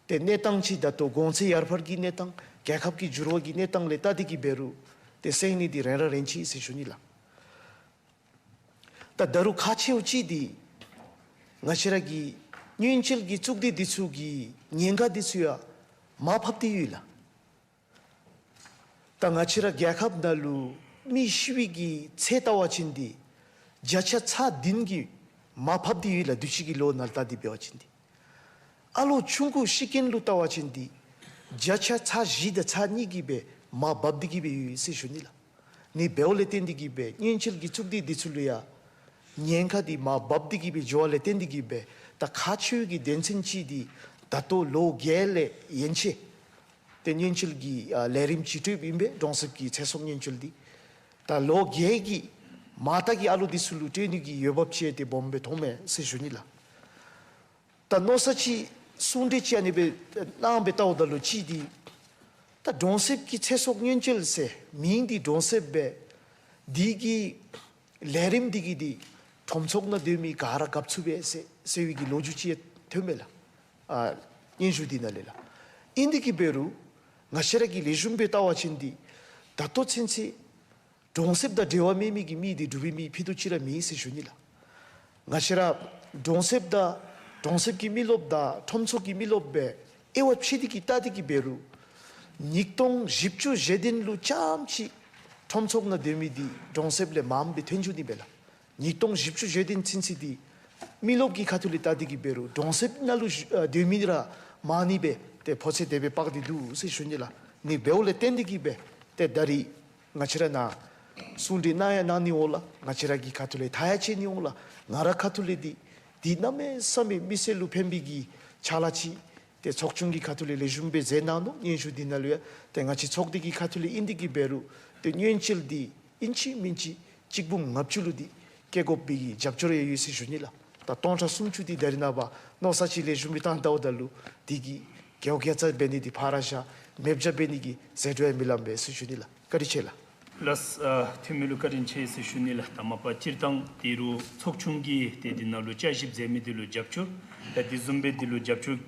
ཏེ་གནས་སྟངས་ཅིག་ད་ལྟོ་གོང་ཚད་ཡར་འཕར་གྱི་གནས་སྟངས་རྒྱལ་ཁབ་ཀྱི་འགྱུར་བ་གི་གནས་སྟངས་ལས་བལྟ་སྟེ་གི་འབད་རུང་ཏེ་སེང་ནི་འདི་རན་ར་རན་ཅི་ཟེར་ཞུ་ནི་ལགས། ད་ད་རུང་ཁག་ཆེཝ་ཅིག་འདི་ང་བཅས་ར་གི་སྔོན་བྱོན་གྱི་གཙུག་སྡེ་འདི་ཚུ་གི་ཉེན་ཁ་འདི་ཚུ་ཡང་མར་ཕབ་སྟེ་ཡོད་ལགས། ད་ང་བཅས་ར་རྒྱལ་ཁབ་ནང་ལུ་མི་ཤི་བའི་གི་ཚད་བལྟ་བ་ཅིན་འདི་བརྒྱ་ཆ་ཚག་བདུན་གྱིས་མར་ཕབ་སྟེ་ཡོད་ལགས། དུས་ཅི་གི་ལོ་ནང་ལུ་བལྟ་སྟེ་འབད་བ་ཅིན་འདི་ཨ་ལོ་ཆུང་ཀུ་ཤི་རྐྱེན་ལུ་བལྟ་བ་ཅིན་འདི་བརྒྱ་ཆ་ཚག་བཞི་དང་ཚག་གཉིས་ཀྱིས་སྦེ་མར་བབས་ཏེ་གི་སྦེ་ཡོད་ཟེར་ཞུ་ནི་ལགས། ནི་འབདཝ་ལས་བརྟེན་ཏེ་གི་སྦེ་སྔོན་བྱོན་གྱི་གཙུག་སྡེ་འདི་ཚུ་ལུ་ཡང་ཉེན་ཁ་འདི་མར་བབས་ཏེ་གི་སྦེ་འགྱོ་བ་ལས་བརྟེན་ཏེ་གི་སྦེ་ད་ཁག་ཆེ་བའི་གི་དོན་ཚན་ཅིག་འདི་ད་ལྟོ་ལོ་བརྒྱད་ལས་ཡན་ཆད་ཏེ་སྔོན་བྱོན་གྱི་ཨ་ལས་རིམ་ཅིག་སྤྲོདཔ་ཨིན་པས། གྲོང་གསེབ་ཀྱི་ཚེ་སྲོག་སྔོན་བྱོན་འདི་ད་ལོ་བརྒྱད་ཀྱི་མ་མཐའ་གི་ཨ་ལོ་འདི་ཚུ་ལུ་སྤྲོད་ནི་གི་འོས་འབབ་ཅིག་ཏེ་སྦོམ་སྦེ་མཐོངམ་མས་ཟེར་ཞུ་ནི་ལགས། ད་མནོ་བསམ་ཅིག་གསུང་གྲོས་ཅིག་ཨ་ནི་སྦེ་གནང་སྦེ་བལྟཝ་ད་ལུ་ཅིག་འདི་ད་གྲོང་གསེབ་ཀྱི་ཚེ་སྲོག་སྔོན་བྱོན་ཟེར་མིང་འདི་གྲོང་གསེབ་སྦེ་འདི་གི་ལས་རིམ་འདི་གིས་འདི་ཁྲོམ་ཚོགས་ནང་སྡོད་མི་ག་ར་གབ་ཚུགས་པས་ཟེར་ཟེར་བའི་གི་ལོ་རྒྱུས་ཅིག་ཐོན་མས་ལགས། ཨ་སྙན་ཞུ་འདི་ནང་ལས་ལགས། ཨིན་ཏེ་གི་འབད་རུང་ང་བཅས་ར་གི་ལེགས་ཤོམ་སྦེ་བལྟ་བ་ཅིན་འདི་ད་ལྟོ་ཚུན་ཚོད་གྲོང་གསེབ་དང་འབྲེལ་བ་མེད་མི་གི་མི་འདི་འབྲུག་པའི་མི་ཕུད་རྡོག་གཅིག་ར་མེད་ཟེར་ཞུ་ནི་ལགས། ང་བཅས་ར་གྲོང་གསེབ་དང་གྲོང་གསེབ་ཀྱི་མི་རློབས་དང་ཁྲོམ་ཚོགས་ཀྱི་མི་རློབས་སྦེ་དབྱེ་བ་ཕྱེ་སྟེ་གི་བལྟ་སྟེ་གི་འབད་རུང་ཉིས་སྟོང་བཞི་བཅུ་ཞེ་བདུན་ལུ་རྐྱངམ་ཅིག་ཁྲོམ་ཚོགས་ནང་སྡོད་མི་འདི་གྲོང་གསེབ་ལས་མངམ་སྦེ་ཐོན་བྱུང་ནི་མས་ལགས། ཉིས་སྟོང་བཞི་བཅུ་ཞེ་བདུན་ཚུན་ཚོད་འདི་མི་རློབས་ཀྱི་ཁ་ཐུག་ལས་བལྟ་སྟེ་གི་འབད་རུང་གྲོང་གསེབ་ནང་ལུ་བཞུ་ཨ་སྡོད་མི་ར་མང་ནི་སྦེ་ཏེ་ཕོ་ཚོད་དེ་སྦེ་དཔག་སྟེ་འདུག་ཟེར་ཞུ་ནི་ལགས། ནི་འབདཝ་ལས་བརྟེན་ཏེ་གི་སྦེ་ཏེ་ད་རིས་ང་བཅས་ར་ནཱ་གསུང་གྲོས་གནང་ཡང་གནང་ནི་འོང་ལགས། ང་བཅས་ར་གི་ཁ་ཐུག་ལས་ཐག་ཡང་བཅད་ནི་འོང་ལགས། ང་ར་ཁ་ཐུག་ལས་འདི་འདི་གནམ་མེད་ས་མེད་མི་སེར་ལུ་ཕན་པའི་གི་ཕྱག་ལཱ་ཅིག་ཏེ་ཚོགས་ཆུང་གི་ཁ་ཐུག་ལས་ལེགས་ཤོམ་སྦེ་མཛད་གནང་ནུག། སྙན་ཞུ་འདི་ནང་ལུ་ཡང་ཏེ་ང་བཅས་ཚོགས་སྡེ་གི་ཁ་ཐུག་ལས་ཨིན་ཏེ་གི་འབད་རུང་ཏེ་སྔོན་བྱོན་འདི་ཨིན་ཅི་མིན་ཅི་གཅིག་འབུམ་ལྔ་བཅུ་ལུ་འདི་བཀལ་དགོ་པའི་གི་རྒྱབ་སྐྱོར་ཡང་ཡོད་ཟེར་ཞུ་ནི་ལགས། ད་སྟོང་ཕྲག་སུམ་ཅུ་འདི་ད་རིས་ནངས་པ་མནོ་བསམ་ཅིག་ལེགས་ཤོམ་སྦེ་བཏང་བལྟཝ་ད་ལུ་འདི་གིས་གེའུ་གེ་ཙ་འབད་ནི་འདི་ཕར་བཞག་མེདཔ་བྱ་འབད་ནི་གི་ཟད་འགྲོ་ཡང་མི་ལང་པས་ཟེར་ཞུ་ནི་ལགས། བཀའ་དྲིན་ཆེ་ལགས། ལགས། ཨ་འཐུས་མི་ལུ་བཀའ་དྲིན་ཆེ་ཟེར་ཞུ་ནི་ལགས། ད་མ་པ་སྤྱིར་བཏང་འདི་རུ་ཚོགས་ཆུང་གིས་ཏེ་འདི་ནང་ལུ་བསྐྱར་ཞིབ་མཛད་མི་འདི་ལུ་རྒྱབ་སྐྱོར་ད་འདི་བཟུམ་སྦེ་འདི་ལུ་རྒྱབ་སྐྱོར་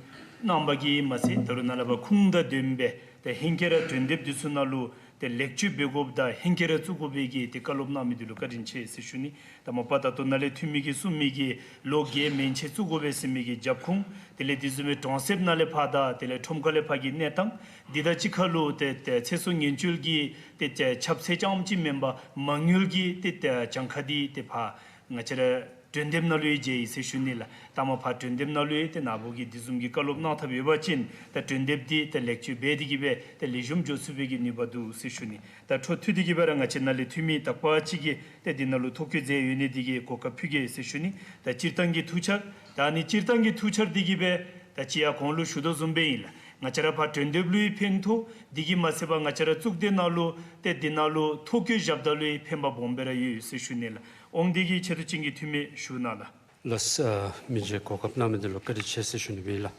གནང་བ་གིས་མ་ཚད་ད་རུང་ནཱ་ལས་ཕར་ཁུངས་དང་ལྡནམ་སྦེ་ཏེ་ཧེང་སྐལ་ར་གྲོས་འདེབས་འདི་ཚུ་ནང་ལུ་ཏེ་ལེགས་བཅོས་འབད་དགོཔ་དང་ཧེང་སྐལ་ར་བཙུགས་དགོ་པའི་གི་ཏེ་བཀའ་སློབ་གནང་མི་འདི་ལུ་བཀའ་དྲིན་ཆེ་ཟེར་ཞུ་ནི། ད་མ་པ་ད་ལྟོ་ནཱ་ལས་འཐུས་མི་གིས་གསུང་མི་གི་ལོ་བརྒྱད་མན་ཆད་བཙུགས་དགོ་པས་ཟེར་མི་གི་རྒྱབ་ཁུངས་དེ་ལས་འདི་བཟུམ་སྦེ་གྲོང་གསེབ་ནང་ལས་ཕར་དང་དེ་ལས་ཁྲོམ་ཁ་ལས་ཕར་གྱི་གནས་སྟངས་འདི་དང་གཅིག་ཁར་ལུ་ཏེ་ཏེ་ཚེ་སྲོག་ཉེན་བཅོལ་གྱི་ཏེ་ཏེ་ཁྱབ་ཚད་རྐྱངམ་ཅིག་མེན་པར་མ་དངུལ་གྱི་ཏེ་ཏེ་གྱངས་ཁ་འདི་ཏེ་ཕར་ང་བཅས་ར་གྲོས་འདེབས་ནང་ལུ་ཡང་མཇལ་ཡི་ཟེར་ཞུ་ནི་ལགས། ད་མ་པ་གྲོས་འདེབས་ནང་ལུ་ཡང་ཏེ་ནཱ་བུ་གིས་འདི་བཟུམ་གྱི་བཀའ་སློབ་གནང་ཐབས་ཡོད་པ་ཅིན་ད་གྲོས་འདེབས་འདི་ཏེ་ལེགས་བཅོས་འབད་དེ་གི་སྦེ་ཏེ་ལེགས་ཤོམ་འགྱོ་ཚུགས་པའི་གི་ནུས་པ་འདུག་ཟེར་ཞུ་ནི། ད་འཕྲོ་མཐུད་དེ་གི་སྦེ་ར་ང་བཅས་ནཱ་ལས་འཐུས་མི་དག་པ་ཅིག་གིས་ཏེ་འདི་ནང་ལུ་ཐོ་བཀོད་མཛད་ཡོད་ནི་འདི་གིས་གོ་སྐབས་ཕུལ་གེ་ཟེར་ཞུ་ནི། ད་སྤྱིར་བཏང་གི་ཐུགས་འཆར་ད་ནི་སྤྱིར་བཏང་གི་ཐུགས་འཆར་འདི་གི་སྦེ་ད་ཅི་ཡང་གོང་ལུ་ཞུ་དོ་བཟུམ་སྦེ་ཨིན་ལགས། ང་བཅས་ར་ཕར་གྲོས་འདེབས་ལུ་ཡང་ཕན་ཐོགས་འདི་གིས་མ་ཚད་པར་ང་བཅས་ར་གཙུག་སྡེ་ནང་ལུ་ཏེ་འདི་ནང་ལུ་ཐོ་བཀོད་བཞགཔ་ད་ལུ་ཡང་ཕན་པ་སྦོམ་སྦེ་ར་ཡོད་ཟེར་ཞུ་ནི་ལགས། འོང་འདི་གིས་ཆེ་བསྟོད་ཅན་གྱི་འཐུས་མི་ཞུ་གནང་ལགས། ལགས། ཨ་མི་རྗེ་གོ་སྐབས་གནང་མི་འདི་ལུ་བཀའ་དྲིན་ཆེ་ཟེར་ཞུ་ནི་སྦེ་ལགས།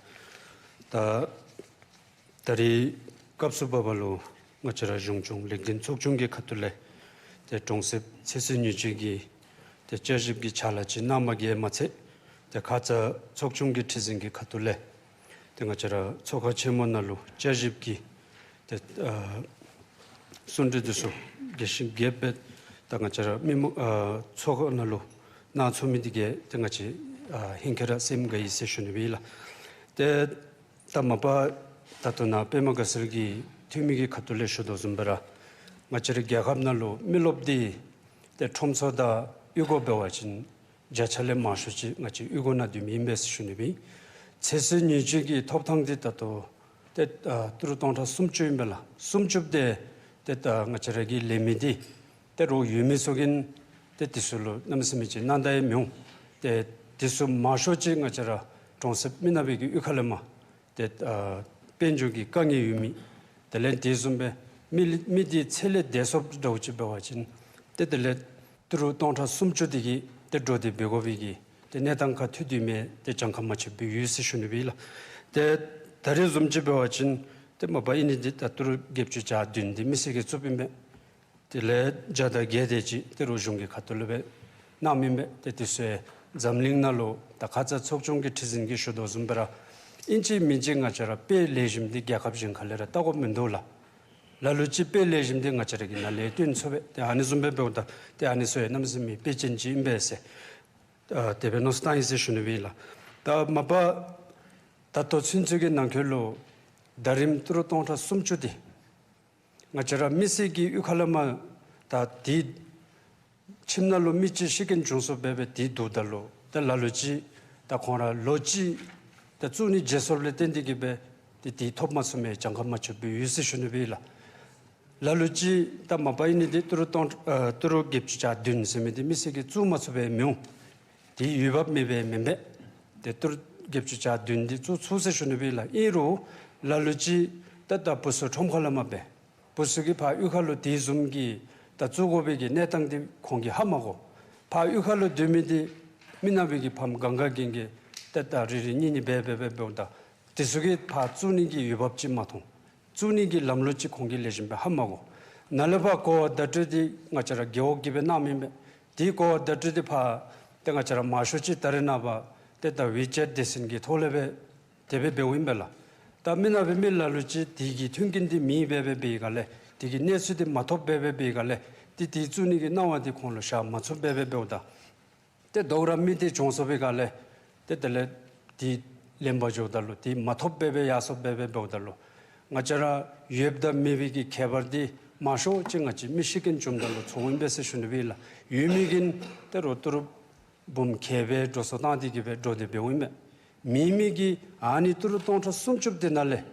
ད་ད་རིས་སྐབས་སུ་བབ་པ་ལུ་ང་བཅས་ར་གཞུང་སྐྱོང་ལེགས་ལྡན་ཚོགས་ཆུང་གི་ཁ་ཐུག་ལས་ཏེ་གྲོང་གསེབ་ཚེ་སྲོག་ཉེན་བཅོལ་གྱི་ཏེ་བསྐྱར་ཞིབ་ཀྱི་ཕྱག་ལཱ་ཅིག་གནང་མ་གིས་མ་ཚད་ཏེ་ཁ་ཙ་ཚོགས་ཆུང་གི་ཁྲི་འཛིན་གྱི་ཁ་ཐུག་ལས་ཏེ་ང་བཅས་ར་ཚོགས་ཁང་ཆེན་མོ་ནང་ལུ་བསྐྱར་ཞིབ་ཀྱི་ཏེ་ཨ་གསུང་གྲོས་འདི་ཚུ་རྒྱས་ཤིང་རྒྱསཔ་སྦེ་ད་ང་བཅས་ར་མི་མང་ཨ་ཚོགས་ཁང་ནང་ལུ་གནང་ཚུགས་མི་འདི་གིས་ཏེ་ང་བཅས་ཨ་ཧིང་ཁར་སེམས་དགའ་ཡི་ཟེར་ཞུ་ནི་སྦེ་ཨིན་ལགས། ཏེ་ད་མ་པ་ད་ལྟོ་ནཱ་པདྨ་དགའ་ཚལ་གྱི་འཐུས་མི་གི་ཁ་ཐུག་ལས་ཞུ་དོ་བཟུམ་སྦེ་ར་ང་བཅས་ར་རྒྱལ་ཁབ་ནང་ལུ་མི་རློབས་འདི་ ཏེ་ཁྲོམ་ཚོགས་དང་གཡུག་གུ་འབད་བ་ཅིན་བརྒྱ་ཆ་ལས་མང་ཤོས་ཅིག་ང་བཅས་གཡུག་གུ་ནང་སྡོད་མི་ཨིན་པས་ཟེར་ཞུ་ནི་སྦེ། ཚེ་སྲོག་ཉེན་བཅོལ་གྱི་ཐོབ་ཐང་འདི་ད་ལྟོ་ཏེ་ཨ་ཏི་རུ་སྟོང་ཕྲག་སུམ་ཅུ་ཨིན་པས་ལགས། སུམ་ཅུ་དེ་ཏེ་ད་ང་བཅས་ར་གི་ལེན་མི་འདི་ཏེ་རོགས་ཡོད་མི་ཚུ་གིས་ཏེ་དེ་ཚུ་ལུ་གནམ་མེད་ས་མེད་ཅིག་སྣང་དག་ཡང་མི་འོང་། ཏེ་དེ་ཚུ་མང་ཤོས་ཅིག་ང་བཅས་ར་གྲོང་གསེབ་མི་ནག་པའི་གི་གཡུས་ཁ་ལས་མར་ཏེ་ཨ་དཔལ་འབྱོར་གྱི་དཀའ་ངལ་ཡོད་མི། དེ་ལས་དེ་བཟུམ་སྦེ་མི་མི་འདི་ཚེ་ལས་འདས་སོངམ་འདྲཝ་ཅིག་འབད་བ་ཅིན་ཏེ་དེ་ལས་ཏི་རུ་སྟོང་ཕྲག་སུམ་ཅུ་དེ་གིས་ཏེ་འགྲོ་སྡོད་འབད་དགོ་པའི་གི་ཏེ་གནས་སྟངས་ཁར་ཐུག་སྡོད་མི་ཏེ་གྱངས་ཁ་མ་ཆོདཔ་སྦེ་ཡོད་ཟེར་ཞུ་ནི་སྦེ་ལགས། ཏེ་ད་རེས་བཟུམ་ཅིག་འབད་བ་ཅིན་ཏེ་མ་པ་ཨིན་ནི་འདི་ད་ཏི་རུ་བརྒྱད་ཅུ་གྱ་བདུན་འདི་མི་སེར་གྱིས་བཙུགསཔ་ཨིན་པས། དེ་ལས་བརྒྱ་དང་བརྒྱད་དེ་ཅིག་ཏེ་རོགས་གཞུང་གི་ཁ་ཐུག་ལས་སྦེ་གནངམ་ཨིན་པས། ཏེ་དེ་ཚུ་འཛམ་གླིང་ནང་ལུ་ད་ཁ་ཙ་ཚོགས་ཆུང་གི་ཁྲི་འཛིན་གྱིས་ཞུ་དོ་བཟུམ་སྦེ་ར་ཨིན་ཅི་མིན་ཅི་ང་བཅས་ར་དཔེ་ལེགས་ཤོམ་འདི་རྒྱལ་ཁབ་གཞན་ཁ་ལས་ར་བལྟ་དགོཔ་མིན་འདུག་ལགས། ལ་ལུ་ཅིག་དཔེ་ལེགས་ཤོམ་འདི་ང་བཅས་ར་གི་ནང་ལས་སྟོན་ཚུགས་པས། ཏེ་ཨ་ནི་བཟུམ་སྦེ་འབདཝ་ད་ཏེ་ཨ་ནི་ཚུ་ཡང་གནམ་མེད་ས་མེད་དཔེ་ཅན་ཅིག་ཨིན་པས་ཟེར་ཨ་དེ་སྦེ་མནོ་བསམ་བཏང་ཡི་ཟེར་ཞུ་ནི་སྦེ་ལགས། ད་མ་པ་ད་ལྟོ་ཚུན་ཚོད་ཀྱི་ནང་འཁོད་ལུ་ཟླ་རིམ་ཏི་རུ་སྟོང་ཕྲག་སུམ་ཅུ་འདི་ང་བཅས་ར་མི་སེར་གྱི་གཡུས་ཁ་ལས་མར་ད་དེ་ཁྱིམ་ནང་ལུ་མི་ཅིག་ཤི་རྐྱེན་བྱུང་སོངམ་སྦེ་སྦེ་དེ་བསྡུཝ་ད་ལུ་ད་ལ་ལུ་ཅིག་ད་ཁོང་ར་ལོ་གཅིག་ད་བཙུགས་ནི་བརྗེད་སོངམ་ལས་བརྟེན་ཏེ་གིས་སྦེ་ཏེ་དེ་ཐོབ་མ་ཚུགས་མི་གྱངས་ཁ་མ་ཆོདཔ་སྦེ་ཡོད་ཟེར་ཞུ་ནི་སྦེ་ལགས། ལ་ལུ་ཅིག་ད་མ་པ་ཨིན་ནི་འདི་ཏི་རུ་སྟོང་ཨ་ཏི་རུ་བརྒྱད་ཅུ་གྱ་བདུན་ཟེར་མི་འདི་མི་སེར་གྱིས་བཙུགས་མ་ཚུགས་པས་མི་འོང་། དེ་འོས་འབབ་མེད་པས་མེན་པས། ཏེ་ཏི་རུ་བརྒྱད་ཅུ་གྱ་བདུན་འདི་བཙུགས་ཚུགས་ཟེར་ཞུ་ནི་སྦེ་ལགས། ཨིན་རུང་ལ་ལུ་ཅིག་ད་ད་བུ་ཚུ་ཁྲོམ་ཁ་ལས་མར་འབད་བུ་ཚུ་གིས་ཕར་གཡུས་ཁ་ལུ་དེ་བཟུམ་གྱི་ད་བཙུགས་དགོ་པའི་གི་གནས་སྟངས་འདི་ཁོང་གིས་ཧ་མ་གོ། ཕར་གཡུས་ཁ་ལུ་སྡོད་མི་འདི་མི་ནག་པའི་གི་ཕམ་གང་ག་གིས་གིས་ད་ད་རེ་རེ་གཉིས་གཉིས་འབད་འབད་འབད་འབདཝ་ད་དེ་ཚུ་གིས་ཕར་བཙུགས་ནི་གི་འོས་འབབ་ཅིག་མ་མཐོང་། བཙུགས་ནི་གི་ལམ་ལུགས་ཅིག་ཁོང་གིས་ལེགས་ཤོམ་སྦེ་ཧ་མ་གོ། ནཱ་ལས་ཕར་གོ་བ་བརྡ་སྤྲོད་འདི་ང་བཅས་ར་རྒེད་འོག་གིས་སྦེ་གནངམ་ཨིན་པས། དེ་གོ་བ་བརྡ་སྤྲོད་འདི་ཕར་ཏེ་ང་བཅས་ར་མང་ཤོས་ཅིག་ད་རེས་ནངས་པ་ཏེ་ད་ཝི་ཅེཊ་སྡེ་ཚན་གྱི་ཐོག་ལས་སྦེ་དེ་སྦེ་འབདཝ་ཨིན་པས་ལགས། ད་མི་ནག་པའི་མི་ལ་ལུ་ཅིག་དེ་གི་མཐུན་རྐྱེན་འདི་མེད་པས་སྦེ་འབད་བའི་སྒང་ལས་དེ་གི་གནས་ཚུལ་འདི་མ་ཐོབ་པས་སྦེ་འབད་བའི་སྒང་ལས་ཏེ་དེ་བཙུགས་ནི་གི་གནང་བ་འདི་ཁོང་ལུ་བཞག་མ་ཚུགས་པས་སྦེ་འབདཝ་ད་ཏེ་དོ་རུང་མི་འདི་བྱོན་སོང་པའི་སྒང་ལས་ཏེ་དེ་ལས་དེ་ལེན་པར་འགྱོཝ་ད་ལུ་དེ་མ་ཐོབ་པས་སྦེ་ཡར་སོངམ་སྦེ་སྦེ་འབདཝ་ད་ལུ་ང་བཅས་ར་ཡོདཔ་དང་མེད་པའི་གི་ཁྱད་པར་འདི་མང་ཤོས་ཅིག་ང་བཅས་མི་ཤི་རྐྱེན་བྱུངམ་ད་ལུ་ཚོརཝ་ཨིན་པས་ཟེར་ཞུ་ནི་སྦེ་ལགས། ཡོད་མི་གིས་ཏེ་རོགས་ཏི་རུ་འབུམ་གྱ་སྦེ་འགྲོ་སོང་བཏང་སྟེ་གིས་སྦེ་འགྲོ་སྡོད་འབདཝ་ཨིན་པས། མེད་མི་གིས་ཨ་ནི་ཏི་རུ་སྟོང་ཕྲག་སུམ་ཅུ་དེ་ནང་ལས་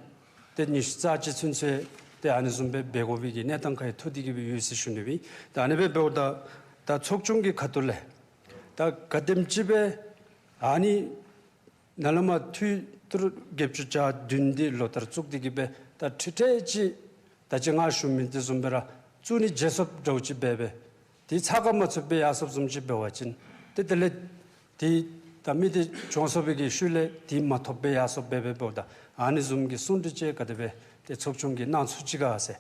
ཏེ་ཉི་ཤུ་རྩ་གཅིག་ཚུན་ཚོད་ཏེ་ཨ་ནི་བཟུམ་སྦེ་འབད་དགོ་པའི་གི་གནས་སྟངས་ཁར་ཡང་ཐུག་སྟེ་གིས་སྦེ་ཡོད་ཟེར་ཞུ་ནི་སྦེ། ད་ཨ་ནི་སྦེ་འབདཝ་ད་ད་ཚོགས་ཆུང་གི་ཁ་ཐུག་ལས་ད་ག་དེམ་ཅིག་སྦེ་ཨ་ནི་ནཱ་ལས་མར་འཐུས་ཏི་རུ་བརྒྱད་ཅུ་གྱ་བདུན་འདི་ལོ་ལྟར་བཙུགས་ཏེ་གིས་སྦེ་ད་ཁྲི་ཁྲི་ཅིག་ད་ཅི་ང་ཞུ་མི་འདི་བཟུམ་སྦེ་ར་བཙུགས་ནི་བརྗེད་སོངམ་འདྲཝ་ཅིག་འབད་སྦེ་དེ་ཚ་ཁ་མ་ཚུགས་པར་ཡར་སོངམ་བཟུམ་ཅིག་འབད་བ་ཅིན་ཏེ་དེ་ལས་དེ་ད་མི་དེ་བྱོན་སོང་པའི་གི་ཤུལ་ལས་དེ་མ་ཐོབ་པར་ཡར་སོངམ་སྦེ་སྦེ་འབདཝ་ད་ཨ་ནི་བཟུམ་གྱི་གསུང་གྲོས་ཅིག་ག་དེ་སྦེ་ཏེ་ཚོགས་ཆུང་གིས་གནང་ཚུགས་ཅི་ག་ཟེར།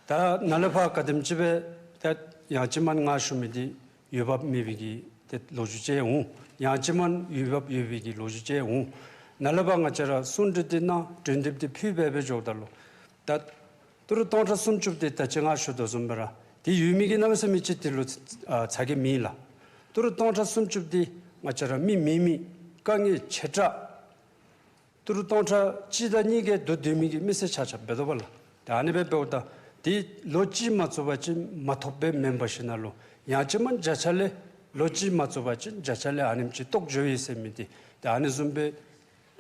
ད་ནཱ་ལས་ཕར་ག་དེམ་ཅིག་སྦེ་ད་ཡང་ཅིན་མ་ང་ཞུ་མི་འདི་འོས་འབབ་མེད་པའི་གི་ཏེ་ལོ་རྒྱུས་ཅིག་འོང་། ཡང་ཅིན་མ་འོས་འབབ་ཡོད་པའི་གི་ལོ་རྒྱུས་ཅིག་འོང་། ནཱ་ལས་ཕར་ང་བཅས་ར་གསུང་གྲོས་འདི་གནང་གྲོས་འདེབས་འདི་ཕུལ་སྦེ་སྦེ་འགྱོཝ་ད་ལུ་ད་ཏི་རུ་སྟོང་ཕྲག་སུམ་ཅུ་དེ་ད་ཅི་ང་ཞུ་དོ་བཟུམ་སྦེ་ར་དེ་ཡོད་མི་གིས་གནམ་མེད་ས་མེད་ཅིག་དེ་ལུ་ཨ་ཚ་གྱང་མེད་ལགས། ཏི་རུ་སྟོང་ཕྲག་སུམ་ཅུ་དེ་ང་བཅས་ར་མི་མེད་མི་དཀའ་ངལ་ཆེ་དྲགས་ཏི་རུ་སྟོང་ཕྲག་གཅིག་དང་གཉིས་ཀྱི་སྡོད་སྡོད་མི་གི་མི་སེར་ཆ་ཁྱབ་འབད་དོ་བ་ལགས། ཏེ་ཨ་ནི་སྦེ་འབདཝ་ད་དེ་ལོ་གཅིག་མ་བཙུགས་པ་ཅིན་མ་ཐོབ་པས་མེན་པར་ཞིནམ་ལས་ཡང་ཅིན་མ་བརྒྱ་ཆ་ལས་ལོ་གཅིག་མ་བཙུགས་པ་ཅིན་བརྒྱ་ཆ་ལས་ཨ་ནེམ་ཅིག་བཏོག་འགྱོ་ཡི་ཟེར་མི་འདི་ཏེ་ཨ་ནི་བཟུམ་སྦེ་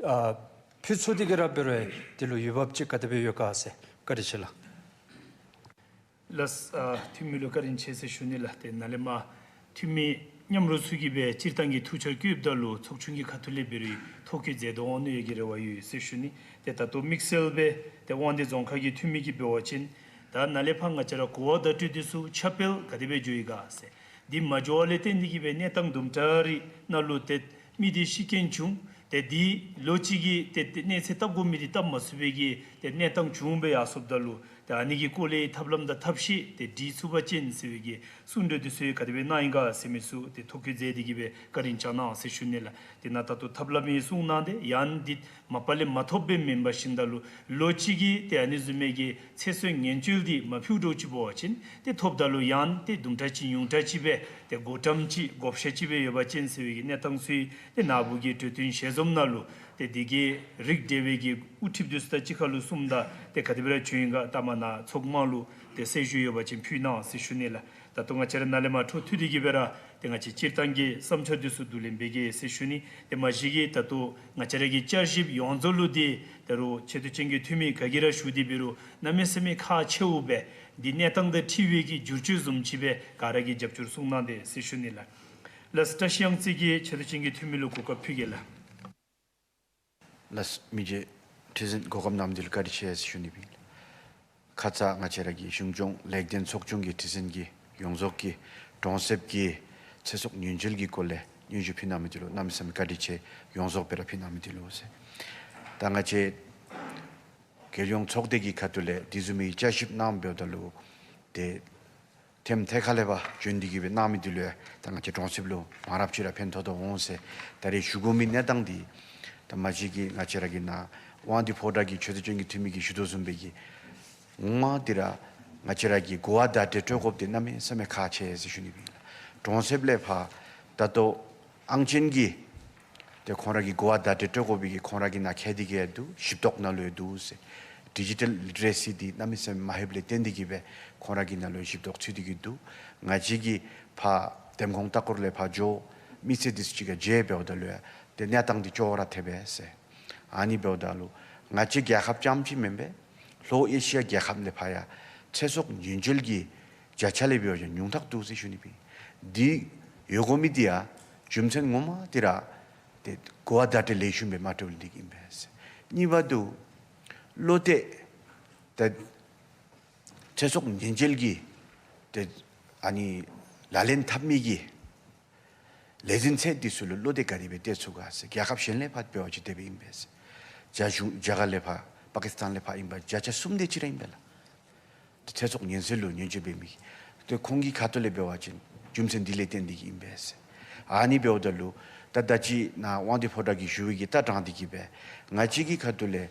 ཨ་ཕུལ་ཚུགས་ཏེ་གིས་ར་འབད་རུང་དེ་ལུ་འོས་འབབ་ཅིག་ག་དེ་སྦེ་ཡོད་ག་ཟེར། བཀའ་དྲིན་ཆེ་ལགས། ལགས། ཨ་འཐུས་མི་ལུ་བཀའ་དྲིན་ཆེ་ཟེར་ཞུ་ནི་ལགས། ཏེ་ནཱ་ལས་མར་འཐུས་མི་མཉམ་རོགས་ཚུ་གིས་སྦེ་སྤྱིར་བཏང་གི་ཐུགས་འཆར་བཀོདཔ་ད་ལུ་ཚོགས་ཆུང་གི་ཁ་ཐུག་ལས་འབད་རུང་ཐོ་བཀོད་མཛད་དོ་འོང་ནི་ཡོད་ཀྱི་རེ་བ་ཡོད་ཟེར་ཞུ་ནི། ཏེ་ད་ལྟོ་དམིགས་བསལ་སྦེ་ཏེ་དབང་འདུས་རྫོང་ཁག་གི་འཐུས་མི་གིས་འབད་བ་ཅིན་ད་ནཱ་ལས་ཕར་ང་བཅས་ར་གོ་བ་བརྡ་སྤྲོད་འདི་ཚུ་ཁྱབ་སྤེལ་ག་དེ་སྦེ་འགྱོ་ཡི་ག་ཟེར། འདི་མ་འགྱོ་བ་ལས་བརྟེན་ཏེ་གིས་སྦེ་གནས་སྟངས་དུམ་གྲ་རེ་ནང་ལུ་ཏེ་མི་འདི་ཤི་རྐྱེན་བྱུང་། ཏེ་འདི་ལོ་གཅིག་གི་ཏེ་ཏེ་གནས་ཚད་བཏབ་དགོ་མི་འདི་བཏབ་མ་ཚུགས་པའི་གི་ཏེ་གནས་སྟངས་བྱུང་སྦེ་ཡར་སོངམ་ད་ལུ་ཏེ་ཨ་ནི་གི་སྐོར་ལས་ཐབས་ལམ་དང་ཐབས་ཤེས་ཏེ་སྒྲིག་ཚུགས་པ་ཅིན་ཟེར་བའི་གི་གསུང་གྲོས་འདི་ཚུ་ག་དེ་སྦེ་གནང་ཡི་ག་ཟེར་མི་ཚུ་ཏེ་ཐོ་བཀོད་མཛད་དེ་གིས་སྦེ་བཀའ་དྲིན་བསྐྱང་གནང་ཟེར་ཞུ་ནི་ལགས། ཏེ་ནཱ་ད་ལྟོ་ཐབས་ལམ་གྱི་གསུང་གནང་སྟེ་ཡང་འདི་མ་པ་ལས་མ་ཐོབ་པས་མེན་པར་ཞིནམ་ད་ལུ་ལོ་གཅིག་གི་ཏེ་ཨ་ནི་བཟུམ་མའི་གི་ཚེ་སྲོག་ཉེན་བཅོལ་འདི་མ་ཕུལཝ་འདྲཝ་ཅིག་འབད་བ་ཅིན་ཏེ་ཐོབ་ད་ལུ་ཡང་ཏེ་དུམ་གྲ་ཅིག་ཉུང་གྲ་ཅིག་སྦེ་ཏེ་བགོ་བཀྲམ་ཅིག་བགོ་བཤའ་ཅིག་སྦེ་ཡོད་པ་ཅིན་ཟེར་བའི་གི་གནས་སྟངས་ཚུ་ཏེ་ནཱ་བུ་གི་གྲོས་བསྟུན་ཞལ་འཛོམས་ནང་ལུ་ཏེ་འདི་གི་རིགས་འགྲེ་བའི་གི་ དབུ་ཁྲིདཔ་འདི་ཚུ་དང་གཅིག་ཁར་ལུ་གསུངམ་ད་ཏེ་ག་དེ་སྦེ་ར་བྱུང་ཡི་ག་ལྟ་མ་ན་ཚོགས་མང་ལུ་ཏེ་གསལ་ཞུ་ཡོད་པ་ཅིན་ཕུལ་གནང་ཟེར་ཞུ་ནི་ལགས། ད་ལྟོ་ང་བཅས་ར་ནཱ་ལས་མར་འཕྲོ་མཐུད་དེ་གི་སྦེ་ར་ཏེ་ང་བཅས་སྤྱིར་བཏང་གི་བསམ་འཆར་འདི་ཚུ་བསྡུ་ལེན་འབད་གེ་ཟེར་ཞུ་ནི། ཏེ་མ་གཞི་གིས་ད་ལྟོ་ང་བཅས་ར་གི་བསྐྱར་ཞིབ་ཡོངས་རྫོགས་ལུ་འདི་ད་རུང་ཆེ་བསྟོད་ཅན་གྱི་འཐུས་མི་ག་གིས་ར་ཞུ་སྟེ་འབད་རུང་གནམ་མེད་ས་མེད་ཁག་ཆེཝ་སྦེ་འདི་གནས་སྟངས་དང་འཁྲིལ་བའི་གི་བསྒྱུར་བཅོས་བཟུམ་ཅིག་སྦེ་ག་ར་གིས་རྒྱབ་སྐྱོར་གསུང་གནང་དེས་ཟེར་ཞུ་ནི་ལགས། ལགས་བཀྲ་ཤིས་གཡང་རྩེ་གིས་ཆེ་བསྟོད་ཅན་གྱི་འཐུས་མི་ལུ་གོ་སྐབས་ཕུལ་གེ་ལགས། ལགས་མི་རྗེ་ཁྲི་འཛིན་གོ་སྐབས་གནང་མི་འདི་ལུ་བཀའ་དྲིན་ཆེ་ཟེར་ཞུ་ནི་ཨིན། ཁ་ཙ་ང་བཅས་ར་གི་གཞུང་སྐྱོང་ལེགས་ལྡན་ཚོགས་ཆུང་གི་ཁྲི་འཛིན་གྱིས་ཡོངས་རྫོགས་ཀྱི་གྲོང་གསེབ་ཀྱི་ཚེ་སྲོག་ཉེན་བཅོལ་གྱི་སྐོར་ལས་སྙན་ཞུ་ཕུལ་གནང་མི་འདི་ལུ་གནམ་མེད་ས་མེད་བཀའ་དྲིན་ཆེ། ཡོངས་རྫོགས་སྦེ་ར་ཕུལ་གནང་མི་འདི་ལུ་ཟེར། ད་ང་བཅས་རྒྱལ་ཡོངས་ཚོགས་སྡེ་གི་ཁ་ཐུག་ལས་འདི་བཟུམ་མའི་བསྐྱར་ཞིབ་གནངམ་འབདཝ་ད་ལུ་ཏེ་ཐེམ་ཐེ་ཁ་ལས་ཕར་བྱོན་ཏེ་གི་སྦེ་གནང་མི་འདི་ལུ་ཡང་ད་ང་བཅས་གྲོང་གསེབ་ལུ་མང་རབས་ཅིག་ར་ཕན་ཐོགས་ཐོགས་འོང་ཟེར། ད་རེས་ཞུ་དགོ་མི་གནས་སྟངས་འདི་ད་མ་གཞི་གིས་ང་བཅས་ར་གི་ནཱ་དབང་འདུས་ཕོ་བྲང་གི་ཆེ་བསྟོད་ཅན་གྱི་འཐུས་མི་གིས་ཞུ་དོ་བཟུམ་སྦེ་གི་ངོ་མ་འདི་ར་ང་བཅས་ར་གི་གོ་བ་བརྡ་སྤྲོད་སྤྲོད་དགོཔ་འདི་གནམ་མེད་ས་མེད་ཁག་ཆེ་ཟེར་ཞུ་ནི་ཨིན་ལགས། གྲོང་གསེབ་ལས་ཕར་ད་ལྟོ་ཨང་ཅན་གྱི་ཏེ་ཁོང་ར་གི་གོ་བ་བརྡ་སྤྲོད་སྤྲོད་དགོ་པའི་གི་ཁོང་ར་གི་ནང་ཁྱད་དེ་གི་ཡང་འདུག། ཞིབ་རྟོག་ནང་ལུ་ཡང་འདུག་ཟེར། ཌི་ཇི་ཊལ་ལི་ཊི་རེ་སི་འདི་གནམ་མེད་ས་མེད་མ་ལྷོདཔ་ལས་བརྟེན་ཏེ་གི་སྦེ་ཁོང་ར་གི་ནང་ལུ་ཡང་ཞིབ་རྟོག་ཚུད་དེ་གི་འདུག། ང་བཅས་ཀྱིས་ཕར་འདེམས་ཁོངས་ལྟ་སྐོར་ལས་ཕར་འགྱོ་མི་སེར་འདི་ཚུ་གཅིག་ཁར་མཇལ་འབདཝ་ད་ལུ་ཡང་ཏེ་གནས་སྟངས་འདི་ཅོག་ར་འཐདཔ་མས་ཟེར། ཨ་ནི་འབདཝ་ད་ལུ་ང་བཅས་རྒྱལ་ཁབ་རྐྱངམ་ཅིག་མེན་པར་ལྷོ་ཨེ་ཤི་ཡ་རྒྱལ་ཁབ་ལས་ཕར་ཡང་ཚེ་སྲོག་ཉེན་བཅོལ་གྱི་བརྒྱ་ཆ་ལས་འབད་བ་ཅིན་ཉུང་མཐའ་འདུག་ཟེར་ཞུ་ནི་ཨིན། འདི་ཡོད་དགོ་མི་འདི་ཡང་རྒྱུ་མཚན་ངོ་མ་འདི་ར་ཏེ་གོ་བ་བརྡ་སྤྲོད་ལེགས་ཤོམ་སྦེ་མ་སྤྲོད་ལས་འདི་གིས་ཨིན་པས་ཟེར། གཉིས་པ་འདི་བློ་གཏད་ཏེ་ཚེ་སྲོག་ཉེན་བཅོལ་གྱི་ཏེ་ཨ་ནི་ལག་ལེན་འཐབ་མི་གི་ལས་འཛིན་ཚད་འདི་ཚུ་ལུ་བློ་གཏད་ག་དེ་སྦེ་གཏད་ཚུགས་ག་ཟེར། རྒྱལ་ཁབ་གཞན་ལས་ཕར་འབད་བ་ཅིན་དེ་སྦེ་ཨིན་པས་ཟེར། རྒྱ་གཞུང་རྒྱ་གར་ལས་ཕར་པ་ཀི་སི་ཐན་ལས་ཕར་ཨིན་པ་བརྒྱ་ཆ་གསུམ་དེ་ཅིག་ར་ཨིན་པས་ལགས། ཏེ་ཚེ་སྲོག་ཉེན་སེལ་ལུ་ཉེན་བཅོལ་འབད་མི་ཏེ་ཁོང་གི་ཁ་ཐུག་ལས་འབད་བ་ཅིན་རྒྱུ་མཚན་འདི་ལས་བརྟེན་ཏེ་གི་ཨིན་པས་ཟེར། ཨ་ནི་འབདཝ་ད་ལུ་ད་ད་ཅི་ནཱ་དབང་འདུས་ཕོ་བྲང་གིས་ཞུ་བའི་གི་ལྟ་སྟངས་འདི་གིས་སྦེ་ང་བཅས་ཀྱི་ཁ་ཐུག་ལས་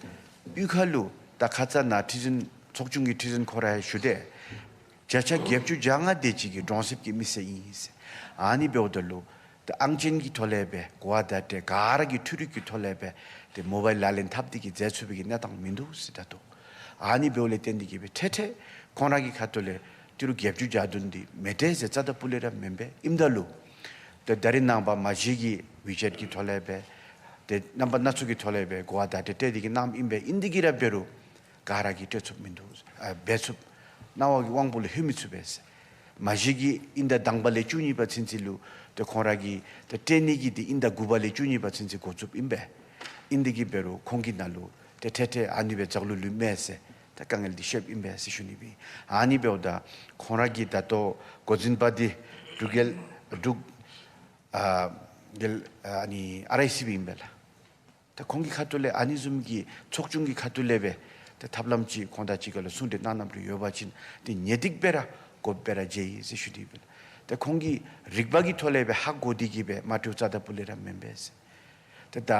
གཡུས་ཁ་ལུ་ད་ཁ་ཙ་ནཱ་ཁྲི་འཛིན་ཚོགས་ཆུང་གི་ཁྲི་འཛིན་ཁོ་ར་ཡང་ཞུ་དེས། བརྒྱ་ཆ་བརྒྱད་ཅུ་གྱ་ལྔ་དེ་ཅིག་གི་གྲོང་གསེབ་ཀྱི་མི་སེར་ཨིན་ཟེར། ཨ་ནི་འབདཝ་ད་ལུ་ད་ཨང་ཅན་གྱི་ཐོག་ལས་སྦེ་གོ་བ་བརྡ་སྤྲོད་ག་ར་གི་འཕྲུལ་རིག་གི་ཐོག་ལས་སྦེ་ཏེ་མོ་བཱའིལ་ལག་ལེན་འཐབ་སྟེ་གི་མཛད་ཚུགས་པའི་གི་གནས་སྟངས་མིན་འདུག་ཟེར་ད་ལྟོ། ཨ་ནི་འབདཝ་ལས་བརྟེན་ཏེ་གི་སྦེ་ཐད་ཐད་ཁོང་ར་གི་ཁ་ཐུག་ལས་ཏི་རུ་བརྒྱད་ཅུ་གྱ་བདུན་འདི་མེད་དེ་ཟེར་རྩ་དང་སྤུ་ལས་ར་མེན་པས། ཨིནམ་ད་ལུ་ཏེ་ད་རེས་ནངས་པ་མ་གཞི་གི་ཝི་ཅེཊ་གི་ཐོག་ལས་སྦེ་ཏེ་རྣམ་པ་སྣ་ཚོགས་ཀྱི་ཐོག་ལས་སྦེ་གོ་བ་བརྡ་སྤྲོད་སྤྲོད་དེ་གི་གནངམ་ཨིན་པས། ཨིན་ཏེ་གི་ར་འབད་རུང་ག་ར་གིས་སྤྲོད་ཚུགསཔ་མིན་འདུག། ཨ་འབད་ཚུགསཔ་སྣང་བ་གི་དབང་པོ་ལུ་ལྷོད་མི་ཚུགས་པས་ཟེར། མ་གཞི་གི་དབྱིན་ཟླ་དང་པ་ལས་བཅུ་གཉིས་པ་ཚུན་ཚོད་ལུ་ཏེ་ཁོང་ར་གི་ཏེ་སྤྲོད་ནི་གི་འདི་དབྱིན་ཟླ་དགུ་པ་ལས་བཅུ་གཉིས་པ་ཚུན་ཚོད་འགོ་བཙུགསཔ་ཨིན་པས། ཨིན་ཏེ་གི་འབད་རུང་ཁོང་གི་ནང་ལུ་ཏེ་ཐད་ཐད་ཨ་ནི་སྦེ་འཛག་ལུག་ལུས་མས་ཟེར་ད་དཀའ་ངལ་འདི་བཤདཔ་ཨིན་པས་ཟེར་ཞུ་ནི་ཨིན། ཨ་ནི་འབདཝ་ད་ཁོང་ར་གི་ད་ལྟོ་འགོ་འཛིན་པ་འདི་འབྲུག་རྒྱལ་འབྲུག་ཨ་རྒྱལ་ཨ་ནི་ཨར་ཨའི་སི་བི་ཨིན་པས་ལགས། ད་ཁོང་གི་ཁ་ཐུག་ལས་ཨ་ནི་བཟུམ་གྱི་ཚོགས་ཆུང་གི་ཁ་ཐུག་ལས་སྦེ་ད་ཐབས་ལམ་ཅིག་ཁོང་དང་གཅིག་ཁར་ལུ་གསུང་གྲོས་གནང་གནངམ་ལུ་ཡོད་པ་ཅིན་ཏེ་ངེས་ཏིག་སྦེ་ར་དགོཔ་སྦེ་ར་མཇལ་ཡི་ཟེར་ཞུ་ནི་ཨིན་པས་ལགས། ད་ཁོང་གིས་རིག་པ་གི་ཐོག་ལས་སྦེ་ཧ་གོ་སྟེ་གི་སྦེ་མ་སྤྲོད་རྩ་དང་སྤུ་ལས་ར་མེན་པས་ཟེར། ཏེ་ད་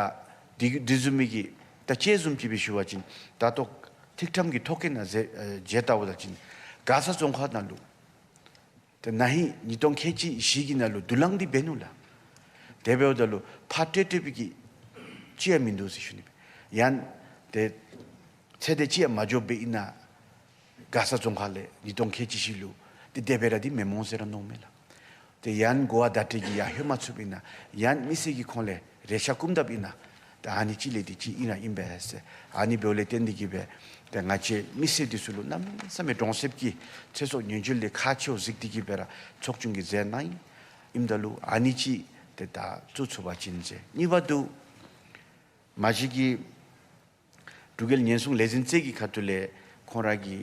འདི་འདི་བཟུམ་མའི་གི་ད་དཔྱེ་བཟུམ་ཅིག་སྦེ་ཞུ་བ་ཅིན་ད་ལྟོ་ཐིག་ཕྲེང་གི་ཐོ་བཀོད་ནང་མཇལ་ཨ་མཇལ་བལྟ་བ་ཅིན་མགར་ས་རྫོང་ཁག་ནང་ལུ་ཏེ་ན་ཧིང་ཉིས་སྟོང་ཁལ་གཅིག་བཞི་གི་ནང་ལུ་དུག་རླངས་འདི་འབད་ནུག་ལགས། དེ་འབདཝ་ད་ལུ་ཕར་སྤྲོད་སྤྲོད་པའི་གི་ཅིག་ཡང་མིན་འདུག་ཟེར་ཞུ་ནི་ཨིན། ཡང་ཏེ་ཚེ་འདི་ཅིག་ཡང་མ་འགྱོ་བར་ཨིན་ན་མགར་ས་རྫོང་ཁག་ལས་ཉིས་སྟོང་ཁལ་གཅིག་བཞི་ལུ་ཏེ་དེ་སྦེ་ར་འདི་མི་འོང་ཟེར་ར་མནོཝ་མས་ལགས། ཏེ་ཡང་གོ་བ་བརྡ་སྤྲོད་ཀྱི་ཡང་ལྷོད་མ་ཚུགསཔ་ཨིན་ན་ཡང་མི་སེར་གྱི་ཁོང་ལས་རེ་ཆ་བསྐུམ་དཔ་ཨིན་ན་ད་ཨ་ནི་ཅིག་ལས་འདི་ཅིག་ཨིན་ར་ཨིན་པས་ཟེར། ཨ་ནི་འབདཝ་ལས་བརྟེན་ཏེ་གི་སྦེ་ཏེ་ང་བཅས་མི་སེར་འདི་ཚུ་ལུ་གནམ་མེད་ས་མེད་གྲོང་གསེབ་ཀྱི་ཚེ་སྲོག་ཉེན་བཅོལ་འདི་ཁག་ཆེཝ་གཟིགས་ཏེ་གི་སྦེ་ར་ཚོགས་ཆུང་གིས་མཛད་གནང་ཡི། ཨིནམ་ད་ལུ་ཨ་ནི་ཅིག་ཏེ་ད་བཙུགས་ཚུགས་པ་ཅིན་ཟེར། གཉིས་པ་འདི་མ་གཞི་གི་འབྲུག་རྒྱལ་ཉེན་སྲུང་ལས་འཛིན་རྩེ་གི་ཁ་ཐུག་ལས་ཁོང་ར་གི་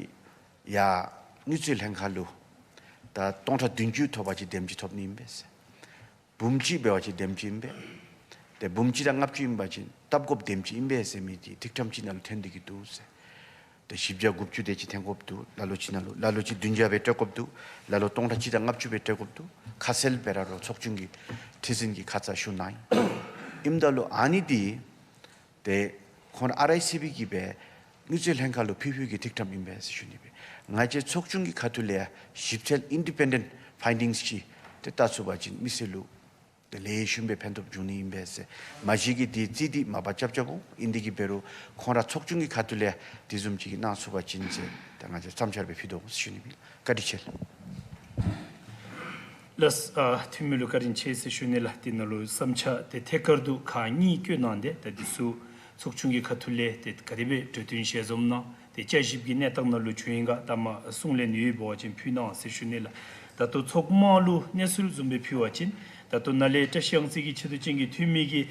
ཡར་དངུལ་རྩིས་ལྷན་ཁག་ལུ་ད་སྟོང་ཕྲག་བདུན་ཅུ་ཐོབ་པ་ཅིན་དེམ་ཅིག་ཐོབ་ནི་ཨིན་པས་ཟེར། འབུམ་གཅིག་འབད་བ་ཅིན་དེམ་ཅིག་ཨིན་པས། ཏེ་འབུམ་གཅིག་དང་ལྔ་བཅུ་ཨིན་པ་ཅིན་ལྟབ་དགོཔ་དེམ་ཅིག་ཨིན་པས་ཟེར་མི་འདི་ཐིག་ཕྲེང་ཅིག་ནང་ལུ་ཐོན་ཏེ་གི་འདུག་ཟེར། ཏེ་བཞི་བརྒྱ་དགུ་བཅུ་དེ་ཅིག་ཐོན་དགོཔ་འདུག། ལ་ལུ་ཅིག་ནང་ལུ་ལ་ལུ་ཅིག་བདུན་བརྒྱ་སྦེ་སྤྲོད་དགོཔ་འདུག། ལ་ལུ་སྟོང་ཕྲག་གཅིག་དང་ལྔ་བཅུ་སྦེ་སྤྲོད་དགོཔ་འདུག། ཁ་གསལ་སྦེ་ར་རོགས་ཚོགས་ཆུང་གི་ཁྲི་འཛིན་གྱིས་ཁ་ཙ་ཞུ་གནང་ཡི། ཨིནམ་ད་ལུ་ཨ་ནི་འདི་ཏེ་ཁོང་ཨར་ཨའི་སི་བི་གིས་སྦེ་དངུལ་རྩིས་ལྷན་ཁག་ལུ་ཕུལ་ཕུལ་གྱི་ཐིག་ཕྲེང་ཨིན་པས་ཟེར་ཞུ་ནི་སྦེ། ང་བཅས་ཚོགས་ཆུང་གི་ཁ་ཐུག་ལས་ཡང་ཞིབ་འཚོལ་ཨིན་ཌི་པེན་ཌེནཊ་ཕའིན་ཌིངསི་ཅིག་ཏེ་བལྟ་ཚུགས་པ་ཅིན་མི་སེར་ལུ་ ཏེ་ལེགས་ཤོམ་སྦེ་ཕན་ཐོགས་འབྱུང་ནི་ཨིན་པས་ཟེར། མ་གཞི་གི་འདི་རྩིས་འདི་མ་པ་རྐྱབ་རྐྱབ་འོང་། ཨིན་འདི་གིས་འབད་རུང་ཁོང་ར་ཚོགས་ཆུང་གི་ཁ་ཐུག་ལས་དེ་བཟུམ་ཅིག་གི་གནང་ཚུགས་པ་ཅིན་ཟེར་ད་ང་བཅས་བརྩམ་འཆར་སྦེ་ཕུལ་དོ་ཟེར་ཞུ་ནི་ཨིན། བཀའ་དྲིན་ཆེ་ལགས། ལགས། ཨ་འཐུས་མི་ལུ་བཀའ་དྲིན་ཆེ་ཟེར་ཞུ་ནི་ལགས། དེ་ནང་ལུ་བསམ་འཆར་དེ་ཐད་ཀར་དུ་ཁག་གཉིས་བཀོད་གནང་སྟེ་ད་འདི་ཚུ་ཚོགས་ཆུང་གི་ཁ་ཐུག་ལས་དེ་ག་དེ་སྦེ་གྲོས་བསྟུན་ཞལ་འཛོམས་གནང་སྟེ་བསྐྱར་ཞིབ་ཀྱི་གནས་སྟངས་ནང་ལུ་བྱུང་ཡི་ག་ད་མ་གསུང་ལས་ནི་ཡོད་པ་ཅིན་ཕུལ་གནང་ཟེར་ཞུ་ནི་ལགས། ད་ལྟོ་ཚོགས་དམངས་ལུ་གནས་ཚུལ་བཟུམ་སྦེ་ཕུལ་བ་ཅིན་ད་ལྟོ་ནཱ་ལས་བཀྲ་ཤིས་གཡང་རྩེ་གི་ཆེ་བསྟོད་ཅན་གྱི་འཐུས་མི་གིས་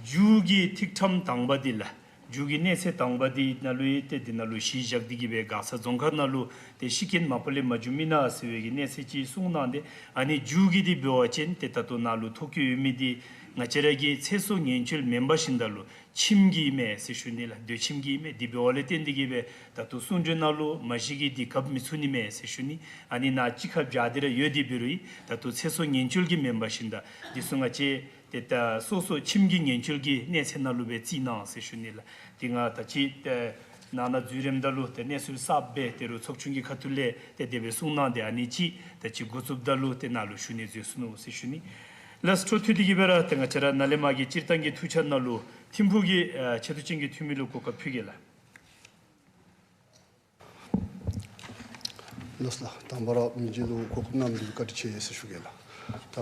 མཇུག་གི་ཐིག་ཕྲེང་དང་པ་འདི་ལགས། མཇུག་གི་གནས་ཚད་དང་པ་འདི་ནང་ལུ་ཡང་ཏེ་འདི་ནང་ལུ་གཞི་བཞག་སྟེ་གིས་སྦེ་མགར་ས་རྫོང་ཁག་ནང་ལུ་ཏེ་ཤི་རྐྱེན་མ་པ་ལས་མ་བྱུང་མེན་ན་ཟེར་བའི་གི་གནས་ཚད་ཅིག་གསུངས་གནང་སྟེ། ཨ་ནི་མཇུག་གི་འདི་འབད་བ་ཅིན་ཏེ་ད་ལྟོ་ནཱ་ལུ་ཐོ་བཀོད་ཡོད་མི་འདི་ང་བཅས་ར་གི་ཚེ་སྲོག་ཉེན་བཅོལ་མེན་པར་ཞིནམ་ད་ལུ་ཁྱིམ་གྱི་མས་ཟེར་ཞུ་ནི་ལགས། སྡོད་ཁྱིམ་གྱི་མས། འདི་འབདཝ་ལས་བརྟེན་ཏེ་གིས་སྦེ་ད་ལྟོ་གསུང་གྲོས་ནང་ལུ་མ་གཞི་གི་འདི་གབ་མི་ཚུགས་ནི་མས་ཟེར་ཞུ་ནི། ཨ་ནི་ནཱ་གཅིག་ཁར་སྦྱར་ཏེ་ར་ཡོད། དེ་འབད་རུང་ད་ལྟོ་ཚེ་སྲོག་ཉེན་བཅོལ་གྱི་མེན་པར་ཞིནམ་ད་འདི་ཚུ་ང་བཅས་ཏེ་ད་སོ་སོ་ཁྱིམ་གྱི་ཉེན་བཅོལ་གྱི་གནས་ཚད་ནང་ལུ་སྦེ་བརྩི་གནང་ཟེར་ཞུ་ནི་ལགས། དེ་ང་ད་ཅི་ཏེ་ནང་ན་འཛུལ་རནམ་ད་ལུ་ཏེ་གནས་ཚུལ་གསརཔ་སྦེ་ཏེ་རུང་ཚོགས་ཆུང་གི་ཁ་ཐུག་ལས་ཏེ་དེ་སྦེ་གསུངས་གནང་སྟེ་ཨ་ནི་ཅིག་ད་ཅི་འགོ་བཙུགསཔ་ད་ལུ་ཏེ་ནཱ་ལུ་ཞུ་ནི་འཛོལ་སོ་ནུག་ཟེར་ཞུ་ནི། ལགས། འཕྲོ་མཐུད་དེ་གིས་སྦེ་ར་ཏེ་ང་བཅས་ར་ནཱ་ལས་མར་གྱི་སྤྱིར་བཏང་གི་ཐུགས་འཆར་ནང་ལུ་ཐིམ་ཕུག་གི་ཨ་ཆེ་བསྟོད་ཅན་གྱི་འཐུས་མི་ལུ་གོ་སྐབས་ཕུལ་གེ་ལགས། ལགས་ལགས། དང་པ་ར་མི་རྗེ་ལུ་གོ་སྐབས་གནང་མི་འདི་བཀའ་དྲིན་ཆེ་ཟེར་ཞུ་གེ་ལགས། ད་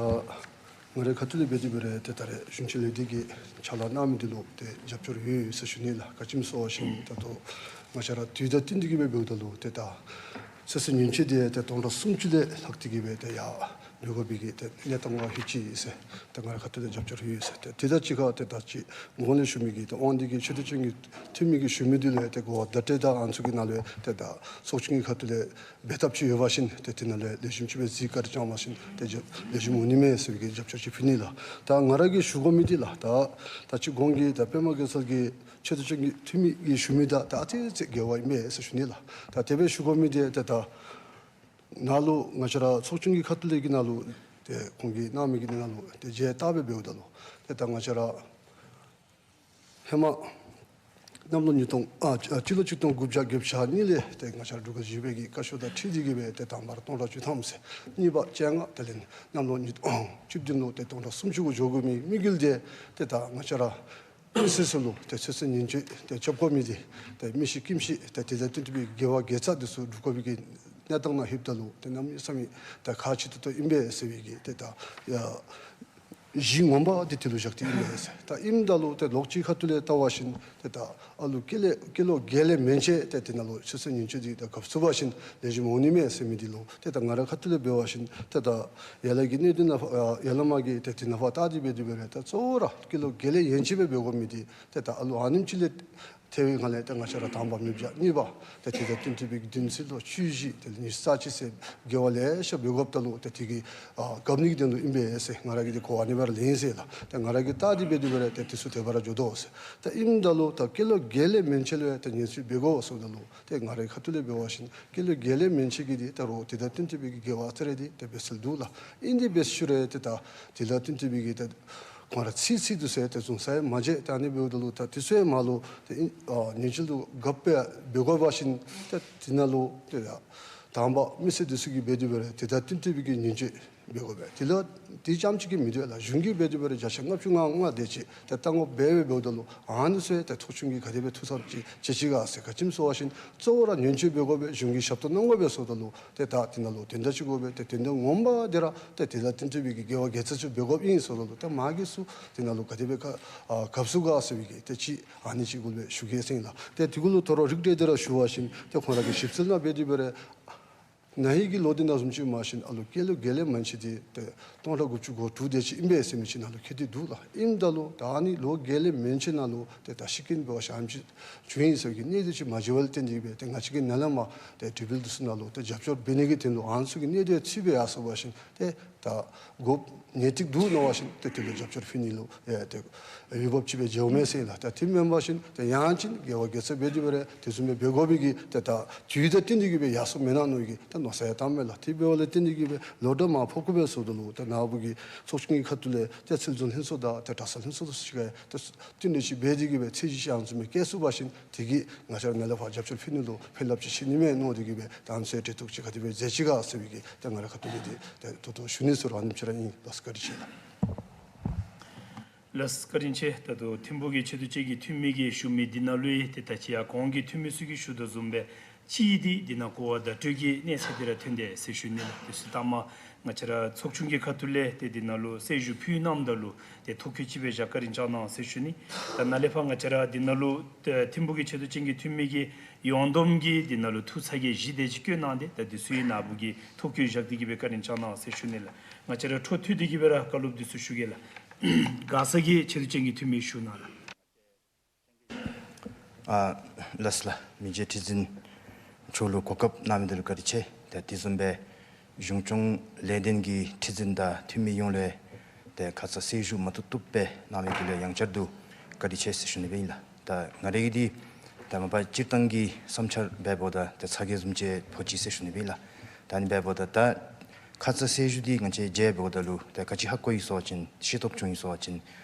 ང་རའི་ཁ་ཐུག་ལས་འབད་དེ་འབད་རུང་ཏེ་ད་རེས་གཞུང་ཆེན་ལས་སྡེ་གིས་ཕྱག་ལཱ་གནང་མི་འདི་ལུ་ཏེ་རྒྱབ་སྐྱོར་ཡོད་ཟེར་ཞུ་ནི་ལགས། ག་ཅི་སྨོ་ཟེར་བ་ཅིན་ད་ལྟོ་ང་བཅས་ར་དུས་དང་བསྟུན་ཏེ་གིས་སྦེ་འབདཝ་ད་ལུ་ཏེ་ད་ཚེ་སྲོག་ཉེན་བཅོལ་འདི་ཏེ་སྟོང་ཕྲག་སུམ་ཅུ་ལས་ལྷག་སྟེ་གིས་སྦེ་ཏེ་ཡར་འགྱོ་དགོ་པའི་གི་ཏེ་གནས་སྟངས་ལུ་ལྷོད་ཅི་ཟེར་ཏེ་ང་རའི་ཁ་ཐུག་ལས་རྒྱབ་སྐྱོར་ཡོད་ཟེར། ཏེ་དེ་དང་གཅིག་ཁར་ཏེ་ད་ཅི་གོང་ལས་ཞུ་མི་གི་ཏེ་དབང་འདུས་ཀྱི་ཆེ་བསྟོད་ཅན་གྱི་འཐུས་མི་གིས་ཞུ་མི་འདི་ལུ་ཏེ་གོ་བ་བརྡ་སྤྲོད་དང་ཨ་ནི་ཚུ་གི་ནང་ལུ་ཏེ་ད་ཚོགས་ཆུང་གི་ཁ་ཐུག་ལས་འབད་ཐབས་ཅིག་ཡོད་པ་ཅིན་ཏེ་དེ་ནང་ལས་ལེགས་ཤོམ་ཅིག་སྦེ་གཟིགས་བཀའ་དྲིན་བསྐྱང་བ་ཅིན་ཏེ་ལེགས་ཤོམ་འོང་ནི་མས་ཟེར་བའི་གི་རྒྱབ་སྐྱོར་ཅིག་ཕུལ་ནི་ལགས། ད་ང་ར་གིས་ཞུ་དགོ་མི་འདི་ལགས། ད་ད་ཅི་གོང་གི་ད་པདྨ་དགེ་ཚལ་གྱི་ཆེ་བསྟོད་ཅན་གྱི་འཐུས་མི་གིས་ཞུ་མི་དང་ད་ཨ་ཙི་ཅིག་འགལ་བ་ཨིན་པས་ཟེར་ཞུ་ནི་ལགས། ད་དེ་སྦེ་ཞུ་དགོ་མི་འདི་ཏེ་ད་ནཱ་ལུ་ང་བཅས་ར་ཚོགས་ཆུང་གི་ཁ་ཐུག་ལས་ཀྱི་ནང་ལུ་ཏེ་ཁོང་གིས་གནང་མི་གི་ནང་ལུ་ཏེ་མཇལ་བལྟ་སྦེ་འབདཝ་ད་ལུ་ཏེ་ད་ང་བཅས་ར་ཧེ་མ་གནམ་ལོ་ཉིས་སྟོང་ཨ་སྤྱི་ལོ་ཆིག་སྟོང་དགུ་བརྒྱ་བརྒྱད་ཅུ་གྱ་གཉིས་ལས་ཏེ་ང་བཅས་ར་འབྲུག་རྒྱལ་བཞི་པའི་གི་བཀའ་ཤོག་དང་འཁྲིལ་ཏེ་གིས་སྦེ་ཏེ་དང་པ་ར་སྟོང་ཕྲག་བཅུ་ཐམ་ཟེར། གཉིས་པ་བཅོ་ལྔ། དེ་ལས་གནམ་ལོ་ཉིས་སྟོང་བཅུ་བདུན་ལུ་ཏེ་སྟོང་ཕྲག་སུམ་ཅུ་གུ་འགྱོ་དགོ་མི་དམིགས་ཡུལ་འདི་ཏེ་ད་ང་བཅས་ར་མི་སེར་ཚུ་ལུ་ཏེ་ཚེ་སྲོག་ཉེན་བཅོལ་ཏེ་རྐྱབ་དགོ་མི་འདི་ཏེ་མི་ཤི་ཁྱིམ་ཤི་ཏེ་དེ་དང་བསྟུན་ཏེ་སྦེ་དགེ་བ་དགེ་རྩ་འདི་ཚུ་སྒྲུབ་དགོ་པའི་གི་གནས་སྟངས་ནང་ལྷོདཔ་ད་ལུ་ཏེ་གནམ་མེད་ས་མེད་ད་ཁག་ཆེ་ཏོག་ཏོ་ཨིན་པས་ཟེར་བའི་གི་ཏེ་ད་ཡ་གཞི་ངོ་མ་འདི་དེ་ལུ་བཞག་སྟེ་ཨིན་པས་ཟེར། ད་ཨིནམ་ད་ལུ་ཏེ་ལོགས་ཅིག་ཁ་ཐུག་ལས་བལྟ་བ་ཅིན་ཏེ་ད་ཨ་ལུ་སྐྱེས་ལོ་སྐྱེས་ལོ་བརྒྱད་ལས་མན་ཆད་ཏེ་དེ་ནང་ལུ་ཚེ་སྲོག་ཉེན་བཅོལ་འདི་ད་གབ་ཚུགས་པ་ཅིན་ལེགས་ཤོམ་འོང་ནི་མས་ཟེར་མི་འདི་ལུ་ཏེ་ད་ང་རའི་ཁ་ཐུག་ལས་འབད་བ་ཅིན་ཏེ་ད་ཡར་ལས་ཀྱི་གནད་དོན་ནང་ཕར་ཡར་ལས་མར་གྱི་ཏེ་དེ་ནང་ཕར་བལྟ་སྟེ་འབད་དེ་འབད་རུང་ད་གཙོ་བོ་ར་སྐྱེས་ལོ་བརྒྱད་ལས་ཡན་ཆད་སྦེ་འབད་དགོ་མི་འདི་ཏེ་ད་ཨ་ལུ་ཨ་ནེམ་ཅིག་ལས་ཐལ་བའི་སྒང་ལས་ཏེ་ང་བཅས་ར་དང་པ་མེདཔ་བཞག། གཉིས་པ་ཏེ་དེ་དང་བསྟུན་ཏེ་སྦེ་གི་བདུན་ཚེས་ལོ་བཅུ་བཞི་དེ་ལས་ཉི་ཤུ་རྩ་གཅིག་ཟེར་དགེ་བ་ལེ་ཤ་འབད་དགོཔ་ད་ལུ་ཏེ་དེ་གི་ཨ་གབ་ནི་གི་དོན་ལུ་ཨིན་པས་ཟེར་ང་ར་གིས་ཏེ་གོ་བ་ཨ་ནི་སྦེ་ར་ལེན་ཟེར་ལགས། ཏེ་ང་ར་གིས་བལྟ་སྟེ་འབད་དེ་འབད་རུང་ཏེ་དེ་ཚུ་དེ་སྦེ་ར་འགྱོ་དོ་ཟེར། ཏེ་ཨིནམ་ད་ལུ་ད་སྐྱེས་ལོ་བརྒྱད་ལས་མན་ཆད་ལུ་ཡང་ཏེ་ཉེན་བཅོལ་འབད་དགོ་ཟེརཝ་ད་ལུ་ཏེ་ང་རའི་ཁ་ཐུག་ལས་འབད་བ་ཅིན་སྐྱེས་ལོ་བརྒྱད་ལས་མན་ཆད་ཀྱི་འདི་ད་རུང་དེ་དང་བསྟུན་ཏེ་སྦེ་གི་དགེ་བ་ཨ་ཙི་རེ་འདི་ཏེ་འབད་སྲོལ་འདུག་ལགས། ཨིན་དེ་འབད་ཞུ་རུང་ཏེ་ད་དེ་དང་བསྟུན་ཏེ་སྦེ་གི་ཏེ་ཁོང་ར་ཚིག་ཚིག་འདི་ཚུ་ཡང་ཏེ་བཟུང་ས་ཡང་མ་མཇལ། ཏེ་ཨ་ནི་འབདཝ་ད་ལུ་ད་དེ་ཚུ་ཡང་མར་ལུ་ཏེ་ཨ་ཉེན་བཅོལ་དུ་གབ་སྦེ་འབད་དགོ་པ་ཅིན་ཏེ་དེ་ནང་ལུ་ཏེ་ད་དང་པ་མི་སེར་འདི་ཚུ་གིས་འབད་དེ་འབད་རུང་དེ་དང་བསྟུན་ཏེ་སྦེ་གི་ཉེན་བཅོལ་འབད་དགོ་པས། དེ་ལུ་དེ་ཙམ་ཅིག་གིས་མི་དོ་ལགས། གཞུང་གིས་འབད་དེ་འབད་རུང་བརྒྱ་ཆ་ལྔ་བཅུ་ང་ལྔ་དེ་ཅིག་ཏེ་བཏང་དགོཔ་འབད་འབདཝ་ད་ལུ་ཨ་ནི་ཚུ་ཡང་ཏེ་ཚོགས་ཆུང་གིས་ག་དེ་སྦེ་ཐུགས་བསམ་ཅིག་བཞེས་ཅི་ག་ཟེར། ག་ཅི་སྨོ་ཟེར་བ་ཅིན་གཙོ་བོ་ར་ཉེན་བཅོལ་འབད་དགོ་པས། གཞུང་གིས་ཞབས་ཏོག་གནང་དགོ་པས་ཟེརཝ་ད་ལུ་ཏེ་ད་དེ་ནང་ལུ་དོན་དག་ཅིག་དགོ་པས། ཏེ་དོན་དག་ངོ་མ་འདི་ར་ཏེ་དེ་དང་བསྟུན་ཏེ་སྦེ་གི་དགེ་བ་དགེ་རྩ་ཚུ་འབད་དགོཔ་ཨིན་ཟེརཝ་ད་ལུ་ཏེ་མ་གི་ཚུ་དེ་ནང་ལུ་ག་དེ་སྦེ་ག་ཨ་གབ་ཚུགས་ག་ཟེར་བའི་གི་ཏེ་ཅིག་ཨ་ནི་ཅིག་གུ་ལུ་སྦེ་ཞུ་གེ་ཟེར་ཨིན་ལགས། ཏེ་དེ་གུ་ལུ་ད་རུང་རིགས་བསྒྲེས་ཏེ་ར་ཞུ་བ་ཅིན་ཏེ་ཁོང་ར་གི་ཞིབ་འཚོལ་ནང་འབད་དེ་འབད་རུང་ན་ཧིང་གི་ལོ་འདི་ནང་བཟུམ་ཅིག་འབད་བ་ཅིན་ཨ་ལུ་སྐྱེས་ལོ་བརྒྱད་ལས་མན་ཆད་འདི་ཏེ་སྟོང་ཕྲག་དགུ་བཅུ་གོ་དྲུག་དེ་ཅིག་ཨིན་པས་ཟེར་མི་ཅིག་ནང་ལུ་བཀོད་དེ་འདུག་ལགས། ཨིནམ་ད་ལུ་ད་ཨ་ནི་ལོ་བརྒྱད་ལས་མན་ཆད་ནང་ལུ་ཏེ་ད་ཤི་རྐྱེན་འབད་བ་ཅིན་ཨ་ནེམ་ཅིག་བྱུང་ཡི་ཟེར་བའི་གི་གནད་དོན་ཅིག་མ་མཇལ་བ་ལས་བརྟེན་ཏེ་སྦེ་ཏེ་ང་བཅས་ཀྱིས་ནཱ་ལས་མར་ཏེ་དྲི་བ་འདི་ཚུ་ནང་ལུ་ཏེ་རྒྱབ་སྐྱོར་འབད་ནི་གི་དོན་ལུ་ཨ་ནི་ཚུ་གི་གནད་དོན་ཅིག་འབད་ཡར་སོང་བ་ཅིན་ཏེ་ད་དགོཔ་ངེས་ཏིག་འདུག་མནོ་བ་ཅིན་ཏེ་དེ་ལུ་རྒྱབ་སྐྱོར་ཕུལ་ནི་ལུ་ཡ་ཏེ་འོས་འབབ་ཅིག་སྦེ་མཇལཝ་མས་ཟེར་ཨིན་ལགས། ད་དེ་མེན་པ་ཅིན་ཏེ་ཡང་ཅིན་དགེ་བ་དགེ་རྩ་འབད་དེ་འབད་རུང་དེ་བཟུམ་སྦེ་འབད་དགོ་པའི་གི་ཏེ་ད་དུས་དང་བསྟུན་ཏེ་གི་སྦེ་ཡར་སོངམ་མེན་ན་མནོ་བའི་གི་ཏེ་མནོ་བསམ་ཡང་བཏངམ་མས་ལགས། དེ་འབདཝ་ལས་བརྟེན་ཏེ་གི་སྦེ་ལོ་གྲངས་མར་ཕབ་དགོ་པས་ཟེརཝ་ད་ལུ་ཏེ་ནཱ་བུ་གི་ཚོགས་ཆུང་གི་ཁ་ཐུག་ལས་ཏེ་ཚུལ་བཟང་ལྷན་ཚོགས་དང་ཏེ་གྲྭ་ཚང་ལྷན་ཚོགས་དང་གཅིག་ཁར་ཏེ་བསྟུན་གྲོས་ཅིག་འབད་དེ་གི་སྦེ་ཚད་གཞི་ཅིག་ཨ་ནི་བཟུམ་སྦེ་བཀལ་ཚུགས་པ་ཅིན་དེ་གིས་ང་བཅས་ར་ནཱ་ལས་ཕར་རྒྱབ་སྐྱོར་ཕུལ་ནི་ལུ་ཕན་རླབས་ཅིག་ཤར་ནི་མས་མནོ་སྟེ་གི་སྦེ་ད་ཨ་ནི་ཚུ་ཡང་གྲོས་བསྟུན་ཅིག་ག་དེ་སྦེ་མཛད་ཅི་ག་ཟེར་བའི་གི་ཏེ་ང་རའི་ཁ་ཐུག་ལས་ཏེ་ཏེ་ད་ལྟོ་ཞུ་ནི་ཚུ་ར་ཨ་ནེམ་ཅིག་ར་ཨིན་ལགས། བཀའ་དྲིན་ཆེ་ལགས། ལགས། བཀའ་དྲིན་ཆེ། ད་ལྟོ་ཐིམ་ཕུག་གི་ཆེ་བསྟོད་ཅན་གྱི་འཐུས་མི་གིས་ཞུ་མི་འདི་ནང་ལུ་ཡང་ཏེ་ད་ཅི་ཡང་གོང་གི་འཐུས་མི་ཚུ་གིས་ཞུ་དོ་བཟུམ་སྦེ་གཅིག་འདི་འདི་ནང་གོ་བ་བརྡ་སྤྲོད་ཀྱི་གནས་ཚད་འདི་ར་ཐོན་དེས་ཟེར་ཞུ་ནི་ལགས། དེ་ཚུ་ད་མ་ང་བཅས་ར་ཚོགས་ཆུང་གི་ཁ་ཐུག་ལས་ཏེ་འདི་ནང་ལུ་གསལ་ཞུ་ཕུལ་གནངམ་ད་ལུ་ཏེ་ཐུགས་ཁུར་ཅིག་སྦེ་བཞག་བཀའ་དྲིན་བསྐྱང་གནང་ཟེར་ཞུ་ནི། ད་ནཱ་ལས་ཕར་ང་བཅས་ར་འདི་ནང་ལུ་ཏེ་ཐིམ་ཕུག་གི་ཆེ་བསྟོད་ཅན་གྱི་འཐུས་མི་གིས་ཡོངས་བསྡོམས་ཀྱི་འདི་ནང་ལུ་ཐུགས་ཚ་གྱང་བཞི་དེ་ཅིག་བཀོད་གནང་སྟེ་ད་འདི་ཚུ་ཡང་ནཱ་བུ་གིས་ཐུགས་ཁུར་བཞག་སྟེ་གི་སྦེ་བཀའ་དྲིན་བསྐྱང་གནང་ཟེར་ཞུ་ནི་ལགས། ང་བཅས་ར་འཕྲོ་མཐུད་དེ་གི་སྦེ་ར་བཀའ་སློབ་འདི་ཚུ་ཞུ་གེ་ལགས། མགར་ས་གི་ཆེ་བསྟོད་ཅན་གྱི་འཐུས་མི་ཞུ་གནང་ལགས། ཨ་ལགས་ལགས། མི་རྗེ་ཁྲི་འཛིན་མཆོག་ལུ་གོ་སྐབས་གནང་མི་འདི་ལུ་བཀའ་དྲིན་ཆེ། ཏེ་དེ་བཟུམ་སྦེ་གཞུང་སྐྱོང་ལས་དོན་གྱི་ཁྲི་འཛིན་དང་འཐུས་མི་ཡོངས་ལུ་ཏེ་ཁ་ཙ་གསལ་ཞུ་མ་བཏུབ་བཏུབ་སྦེ་གནང་མི་འདི་ལུ་ཡང་བསྐྱར་དུ་བཀའ་དྲིན་ཆེ་ཟེར་ཞུ་ནི་སྦེ་ཨིན་ལགས། ད་ང་རའི་གི་འདི་ད་མ་པ་སྤྱིར་བཏང་གི་བསམ་འཆར་འབདཝ་ད་ཏེ་ཚ་གྱང་བཟུམ་ཅིག་ཕོག་ཅི་ཟེར་ཞུ་ནི་སྦེ་ཨིན་ལགས། ད་ཨ་ནི་འབདཝ་ད་ད་ཁ་ཙ་གསལ་ཞུ་འདི་ང་བཅས་མཇལ་འབདཝ་ད་ལུ་ད་ག་ཅི་ཧ་གོ་ཡི་ཟེར་བ་ཅིན་ཤེས་རྟོགས་བྱུང་ཡི་ཟེར་བ་ཅིན་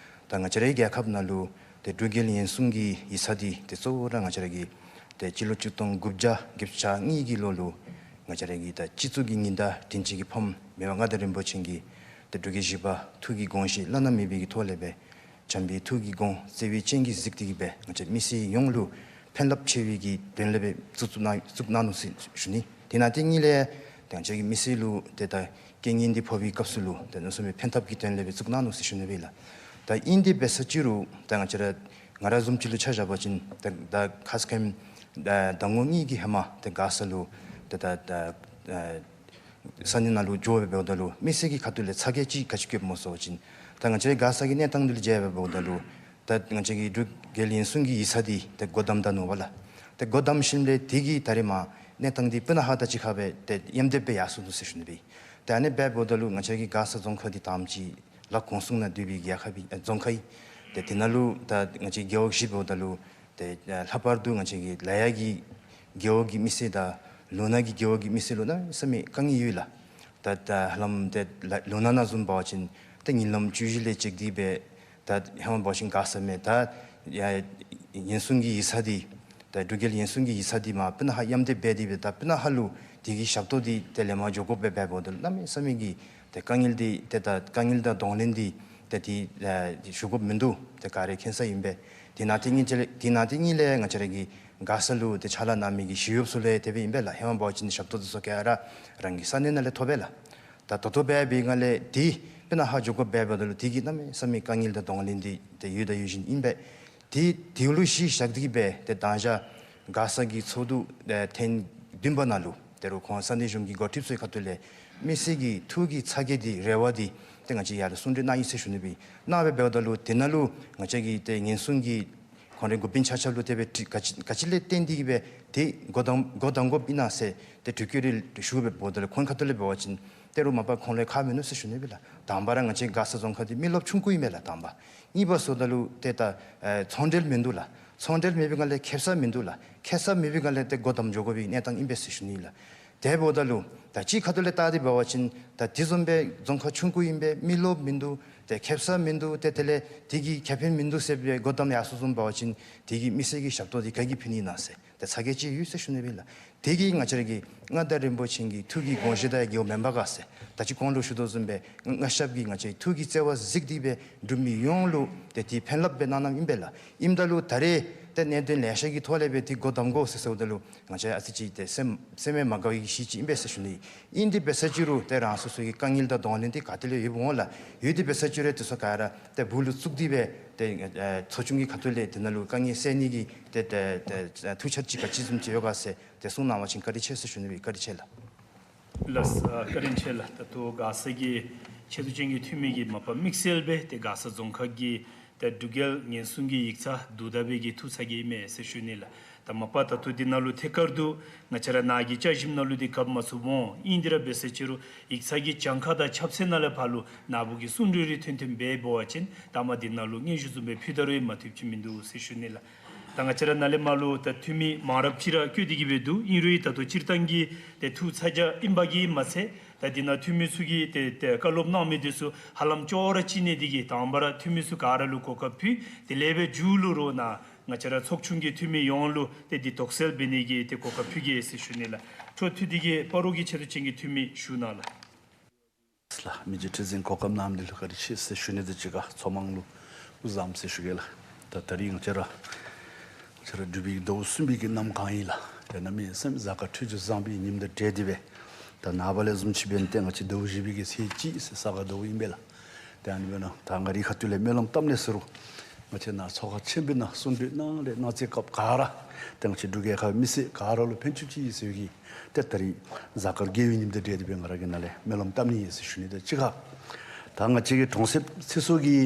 ད་ང་བཅས་རའི་རྒྱལ་ཁབ་ནང་ལུ་ཏེ་འབྲུག་རྒྱལ་ཡན་གསུམ་གྱི་ཡིག་ཚང་འདི་ཏེ་གཙོ་བོ་ར་ང་བཅས་ར་གི་ཏེ་སྤྱི་ལོ་གཅིག་སྟོང་དགུ་བརྒྱ་བརྒྱད་ཅུ་གྱ་གཉིས་ཀྱི་ལོ་ལུ་ང་བཅས་ར་གི་ད་སྤྱི་གཙུག་གི་ཉི་ཟླ་དྲིན་ཅན་གྱི་ཕམ་མི་དབང་མངའ་བདག་རིན་པོ་ཆེ་གིས་ཏེ་འབྲུག་རྒྱལ་བཞི་པ་ཐུགས་ཀྱི་དགོངས་བཞེད་བླ་ན་མེད་པའི་གི་ཐོག་ལས་སྦེ་བྱམས་པའི་ཐུགས་ཀྱི་དགོངས་བརྩེ་བའི་སྤྱན་གྱིས་གཟིགས་ཏེ་གི་སྦེ་ང་བཅས་མི་སེར་ཡོངས་ལུ་ཕན་རླབས་ཆེ་བའི་གི་དོན་ལས་སྦེ་བཙུགས་བཙུགས་གནང་བཙུགས་གནང་ནུག་ཟེར་ཞུ་ནི། དེ་ནང་དེ་ཉིད་ལས་ཏེ་ང་བཅས་ཀྱི་མི་སེར་ལུ་ཏེ་ད་རྐྱེན་ངན་འདི་ཕོག་པའི་སྐབས་སུ་ལུ་ཏེ་གནམ་མེད་ས་མེད་ཕན་ཐབས་ཀྱི་དོན་ལས་སྦེ་བཙུགས་གནང་ནུག་ཟེར་ཞུ་ནི་སྦེ་ཨིན་ལགས། ད་ཨིན་དེ་འབད་ས་ཅིག་རུང་ད་ང་བཅས་ར་ང་ར་བཟུམ་ཅིག་ལུ་ཆ་བཞག་པ་ཅིན་ད་ད་ཁ་ཙ་ཁ་ཉིནམ་ད་ཟླ་ངོ་གཉིས་ཀྱི་ཧེ་མ་ཏེ་མགར་ས་ལུ་ཏེ་ད་ད་ཨ་ས་གནས་ནང་ལུ་འགྱོ་སྦེ་འབདཝ་ད་ལུ་མི་སེར་གྱི་ཁ་ཐུག་ལས་ཚ་གྱང་ཅིག་ག་ཅི་བཀོདཔ་སྨོ་ཟེར་བ་ཅིན་ད་ང་བཅས་མགར་ས་གི་གནས་སྟངས་འདི་ལུ་མཇལ་སྦེ་འབདཝ་ད་ལུ་ད་ང་བཅས་ཀྱི་འབྲུག་རྒྱལ་ཡན་གསུམ་གྱི་ཡིག་ཚང་འདི་ཏེ་སྒོ་བསྡམས་ད་ནུག་པ་ལགས། ཏེ་སྒོ་བསྡམས་ཞིནམ་ལས་དེ་གིས་ད་རེས་མར་གནས་སྟངས་འདི་སྤུ་ན་ཁ་དང་གཅིག་ཁར་སྦེ་ཏེ་ཡམས་འདེབས་སྦེ་ཡར་སོང་ནུག་ཟེར་ཞུ་ནི་སྦེ། ཏེ་ཨ་ནི་སྦེ་འབདཝ་ད་ལུ་ང་བཅས་ཀྱི་མགར་ས་རྫོང་ཁག་འདི་དང་པ་ཅིག་ལ་གོང་གསུངས་ནང་འདུས་པའི་རྒྱལ་ཁབ་ཨིན་ཨ་རྫོང་ཁག་ཨིན། ཏེ་དེ་ནང་ལུ་ད་ང་བཅས་རྒེད་འོག་བཞི་འབདཝ་ད་ལུ་ཏེ་ལྷག་པར་དུ་ང་བཅས་ཀྱི་ལ་ཡག་གི་རྒེད་འོག་གི་མི་སེར་དང་ལུང་ནག་གི་རྒེད་འོག་གི་མི་སེར་ལུ་གནམ་མེད་ས་མེད་དཀའ་ངལ་ཡོད་ལགས། ད་ད་ཧ་ལམ་ཏེ་ལ་ལུང་ནག་ནང་བཟུམ་འབད་བ་ཅིན་ཏེ་ཉིན་ལམ་བཅུ་བཞི་ལས་བཅད་དེ་སྦེ་ད་ཧེ་མ་འབད་བ་ཅིན་མགར་ས་མས། ད་ཡ་ཡན་གསུམ་གྱི་ཡིག་ཚང་འདི་ད་འབྲུག་རྒྱལ་ཡན་གསུམ་གྱི་ཡིག་ཚང་འདི་མར་སྤུ་ན་ཁ་ཡམས་འདེབས་འབད་དེ་སྦེ་ད་སྤུ་ན་ཁ་ལུ་དེ་གི་ཞབས་ཏོག་འདི་ཏེ་ལེན་པར་འགྱོ་དགོཔ་སྦེ་འབདཝ་ད་གནམ་མེད་ས་མེད་ཀྱི་ཏེ་དཀའ་ངལ་འདི་ཏེ་ད་དཀའ་ངལ་དང་གདོང་ལེན་འདི་ཏེ་དེ་ཨ་ཞུ་དགོཔ་མིན་འདུག། ཏེ་ག་ར་མཁྱེན་གསལ་ཨིན་པས། དེ་ནང་དེ་ཉིད་དེ་དེ་ནང་དེ་ཉིད་ལས་ང་བཅས་ར་གི་མགར་ས་ལུ་ཏེ་ཕྱག་ལཱ་གནང་མི་གི་ཞི་གཡོགཔ་ཚུ་ལུ་ཡང་དེ་སྦེ་ཨིན་པས་ལགས། ཧེ་མ་འབད་བ་ཅིན་ཞབས་ཏོག་འདི་ཚུ་ག་ར་རང་གི་ས་གནས་ནང་ལས་ཐོབ་པས་ལགས། ད་ད་ལྟོ་འབད་བའི་སྒང་ལས་དེ་སྤུ་ན་ཁ་འགྱོ་དགོཔ་སྦེ་འབདཝ་ད་ལུ་དེ་གི་གནམ་མེད་ས་མེད་དཀའ་ངལ་དང་གདོང་ལེན་འདི་ཏེ་ཡོད་དང་ཡོད་བཞིན་ཨིན་པས། དེ་དེ་ལུ་གཞི་བཞག་སྟེ་གི་སྦེ་ཏེ་མདང་ཞག་མགར་ས་གི་ཚོགས་འདུ་ཨེ་ཐེངས་བདུན་པ་ནང་ལུ་ད་རུང་ཁོང་ས་གནས་གཞུང་གི་འགོ་ཁྲིདཔ་ཚུའི་ཁ་ཐུག་ལས་མི་སེར་གྱི་ཐུགས་ཀྱི་ཚ་གྱང་འདི་རེ་བ་འདི་ཏེ་ང་བཅས་ཡར་ལུ་གསུང་གྲོས་གནང་ཡི་ཟེར་ཞུ་ནི་སྦེ་གནང་སྦེ་འབདཝ་ད་ལུ་དེ་ནང་ལུ་ང་བཅས་ཀྱི་ཏེ་ཉེན་སྲུང་གི་ཁོང་རའི་འགོ་དཔོན་ཆ་ཁྱབ་ལུ་དེ་སྦེ་དྲི་ག་ཅི་ག་ཅི་ལས་བརྟེན་ཏེ་གི་སྦེ་ཏེ་སྒོ་བསྡམ་སྒོ་བསྡམ་དགོཔ་ཨིན་ན་ཟེར་ཏེ་དྲི་བཀོད་རེ་ཞུ་སྦེ་འབདཝ་ད་ལུ་ཁོང་ཁ་ཐུག་ལས་འབད་བ་ཅིན་ད་རུང་མ་པ་ཁོང་ལུ་ཁག་མིན་ནུག་ཟེར་ཞུ་ནི་སྦེ་ལགས། དང་པ་ར་ང་བཅས་མགར་ས་རྫོང་ཁག་འདི་མི་རློབས་ཆུང་ཀུ་ཨིན་མས་ལགས་དང་པ། གཉིས་པ་ཟེརཝ་ད་ལུ་ཏེ་ད་ཨེ་ཚོང་འབྲེལ་མིན་འདུག་ལགས། ཚོང་འབྲེལ་མེད་པའི་སྒང་ལས་ཁེ་ས་མིན་འདུག་ལགས། ཁེ་ས་མེད་པའི་སྒང་ལས་ཏེ་སྒོ་བསྡམ་འགྱོ་དགོ་པའི་གནས་སྟངས་ཨིན་པས་ཟེར་ཞུ་ནི་ལགས། དེ་འབདཝ་ད་ལུ་ད་གཅིག་ཁ་ཐུག་ལས་བལྟ་སྟེ་འབད་བ་ཅིན་ད་དེ་བཟུམ་སྦེ་རྫོང་ཁག་ཆུང་ཀུ་ཨིན་པས། མི་རློབས་མིན་འདུག། ཏེ་ཁེ་ས་མིན་འདུག། ཏེ་དེ་ལས་དེ་གིས་ཁེ་ཕན་མིན་འདུག་ཟེར་སྦེ་སྒོ་བསྡམ་ཡར་སོང་བཟུམ་འབད་བ་ཅིན་དེ་གིས་མི་སེར་གྱི་ཞབས་ཏོག་འདི་ག་གིས་ཕུལ་ནི་ཨིན་ན་ཟེར་ཏེ་ཚ་གྱང་ཅིག་ཡོད་ཟེར་ཞུ་ནི་སྦེ་ལགས། དེ་གིས་ང་བཅས་ར་གི་མངའ་བདག་རིན་པོ་ཆེ་གི་ཐུགས་ཀྱི་དགོངས་བཞེད་དང་འགལཝ་མེན་པ་ག་ཟེར། ད་ཅི་གོང་ལུ་ཞུ་དོ་བཟུམ་སྦེ་མངའ་ཞབས་ཀྱིས་ང་བཅས་ཐུགས་ཀྱི་བརྩེ་བ་གཟིགས་ཏེ་སྦེ་འབྲུག་མི་ཡོངས་ལུ་ཏེ་དེ་ཕན་རླབས་སྦེ་གནང་གནངམ་ཨིན་པས་ལགས། ཨིནམ་ད་ལུ་ད་རེས་ཏེ་གནད་དོན་ལེ་ཤ་གི་ཐོག་ལས་སྦེ་དེ་སྒོ་བསྡམ་དགོ་ཟེར་ཟེརཝ་ད་ལུ་ང་བཅས་ཨ་ཙི་ཅིག་ཏེ་སེམས་སེམས་མ་དགའ་བའི་གཞི་ཅིག་ཨིན་པས་ཟེར་ཞུ་ནི། ཨིན་དེ་འབད་ས་ཅིག་རུང་ཏེ་རང་སོ་སོ་གི་དཀའ་ངལ་དང་གདོང་ལེན་འདི་ག་ཏེ་ལས་ཡོདཔ་འོང་ལགས། ཡོད་དེ་འབད་ས་ཅིག་རུང་དེ་ཚུ་ག་ར་ཏེ་སྦུག་ལུ་བཙུགས་ཏེ་སྦེ་ཏེ་ཨེ་ཚོགས་ཆུང་གི་ཁ་ཐུག་ལས་དེ་ནང་ལུ་དཀའ་ངལ་སེལ་ནི་གི་ཏེ་ཏེ་ཏེ་ཐུགས་འཆར་ཅིག་ག་ཅི་བཟུམ་ཅིག་ཡོད་ག་ཟེར་ཏེ་གསུང་གནང་བ་ཅིན་བཀའ་དྲིན་ཆེ་ཟེར་ཞུ་ནི་སྦེ། བཀའ་དྲིན་ཆེ་ལགས། ལགས། ཨ་བཀའ་དྲིན་ཆེ་ལགས། ད་ལྟོ་མགར་ས་གི་ཆེ་བསྟོད་ཅན་གྱི་འཐུས་མི་གིས་མ་པ་དམིགས་བསལ་སྦེ་ཏེ་མགར་ས་རྫོང་ཁག་གི་ཏེ་འབྲུག་རྒྱལ་ཉེན་སྲུང་གི་ཡིག་ཚང་བསྡུ་ད་པའི་གི་ཐུགས་ཚ་གྱང་ཨིན་མས་ཟེར་ཞུ་ནི་ལགས། ད་མ་པ་ད་ལྟོ་འདི་ནང་ལུ་ཐད་ཀར་དུ་ང་བཅས་ར་ནཱ་གི་བཅའ་གཞི་ནང་ལུ་འདི་བཀབ་མ་ཚུགསཔ་འོང་། ཨིན་དེ་ར་འབད་ས་ཅིག་རུང་ཡིག་ཚང་གི་གྱངས་ཁ་དང་ཁྱབ་ཚད་ནང་ལས་ཕར་ལུ་ནཱ་བུ་གིས་གསུང་གྲོས་རེ་ཐོན་ཐོནམ་སྦེ་འབད་བ་ཅིན་ད་མ་འདི་ནང་ལུ་སྙན་ཞུ་བཟུམ་སྦེ་ཕུལ་ད་རུང་ཡང་མ་བཏུབ་ཅིག་མིན་འདུག་ཟེར་ཞུ་ནི་ལགས། ད་ང་བཅས་ར་ནཱ་ལས་མར་ལུ་ད་འཐུས་མི་མང་རབས་ཅིག་ར་བསྐོས་ཏེ་གི་སྦེ་འདུག། ཨིན་རུང་ཡང་ད་ལྟོ་སྤྱིར་བཏང་གི་ཏེ་ཐུགས་ཚ་གྱང་ཨིན་པ་གིས་མ་ཚད་ད་འདི་ནང་འཐུས་མི་ཚུ་གིས་ཏེ་ཏེ་བཀའ་སློབ་གནང་མི་འདི་ཚུ་ཧ་ལམ་ཅོག་ར་གཅིག་ནང་འདི་གིས་དང་པ་ར་འཐུས་མི་ཚུ་ག་ར་ལུ་གོ་སྐབས་ཕུལ། དེ་ལས་སྦེ་མཇུག་ལུ་ར་ནཱ་ང་བཅས་ར་ཚོགས་ཆུང་གི་འཐུས་མི་ཡོངས་ལུ་ཏེ་འདི་དོགས་སེལ་འབད་ནི་གི་ཏེ་གོ་སྐབས་ཕུལ་གེ་ཟེར་ཞུ་ནི་ལགས། འཕྲོ་མཐུད་དེ་གི་སྤ་རོ་གི་ཆེ་བསྟོད་ཅན་གྱི་འཐུས་མི་ཞུ་གནང་ལགས། ལགས། མི་རྗེ་ཁྲི་འཛིན་གོ་སྐབས་གནང་མི་འདི་ལུ་བཀའ་དྲིན་ཆེ་ཟེར་ཞུ་ནི་དང་གཅིག་ཁར་ཚོགས་དམངས་ལུ་ བཟང་ཟེར་ཞུ་གེ་ལགས། ད་ད་རིས་ང་བཅས་ར་ང་བཅས་ར་འབྲུག་པའི་ཟླཝ་གསུམ་པའི་གི་གནམ་གང་ཡིན་ལགས། ད་གནམ་མེད་ས་མེད་གཟའ་སྐར་འཕྲོད་སྦྱོར་བཟང་པའི་ཉིནམ་དང་འབྲེལ་ཏེ་སྦེ་ད་ནངས་པ་ལས་བཟུམ་ཅིག་འབད་ནི་ཏེ་ང་བཅས་ཟླཝ་བཞི་པའི་གི་ཚེས་གཅིག་ཟེར་ས་ག་ཟླཝ་ཨིན་པས་ལགས། ཏེ་ཨ་ནི་འབད་ནི་ད་ང་རའི་ཁ་ཐུག་ལས་སྨོན་ལམ་བཏབ་ནི་ཟེར་རུང་ང་བཅས་ནཱ་ཚོགས་ཁང་ཆེན་པོའི་ནང་གསུང་གྲོས་གནང་ལས་གནང་ཚེ་སྐབས་ག་ར་ཏེ་ང་བཅས་འབྲུག་རྒྱལ་ཁབ་མི་སེར་ག་ར་ལུ་ཕན་ཆུ་ཅིག་ཟེར་བའི་གི་ཏེ་ད་རིས་གཟའ་སྐར་དགེ་བའི་ཉིནམ་དང་འབྲེལ་ཏེ་སྦེ་ང་ར་གིས་ནཱ་ལས་སྨོན་ལམ་བཏབ་ནི་ཨིན་ཟེར་ཞུ་ནི། ད་གཅིག་ཁར་ད་ང་བཅས་ཀྱི་གྲོང་གསེབ་ཚེ་སྲོག་གི་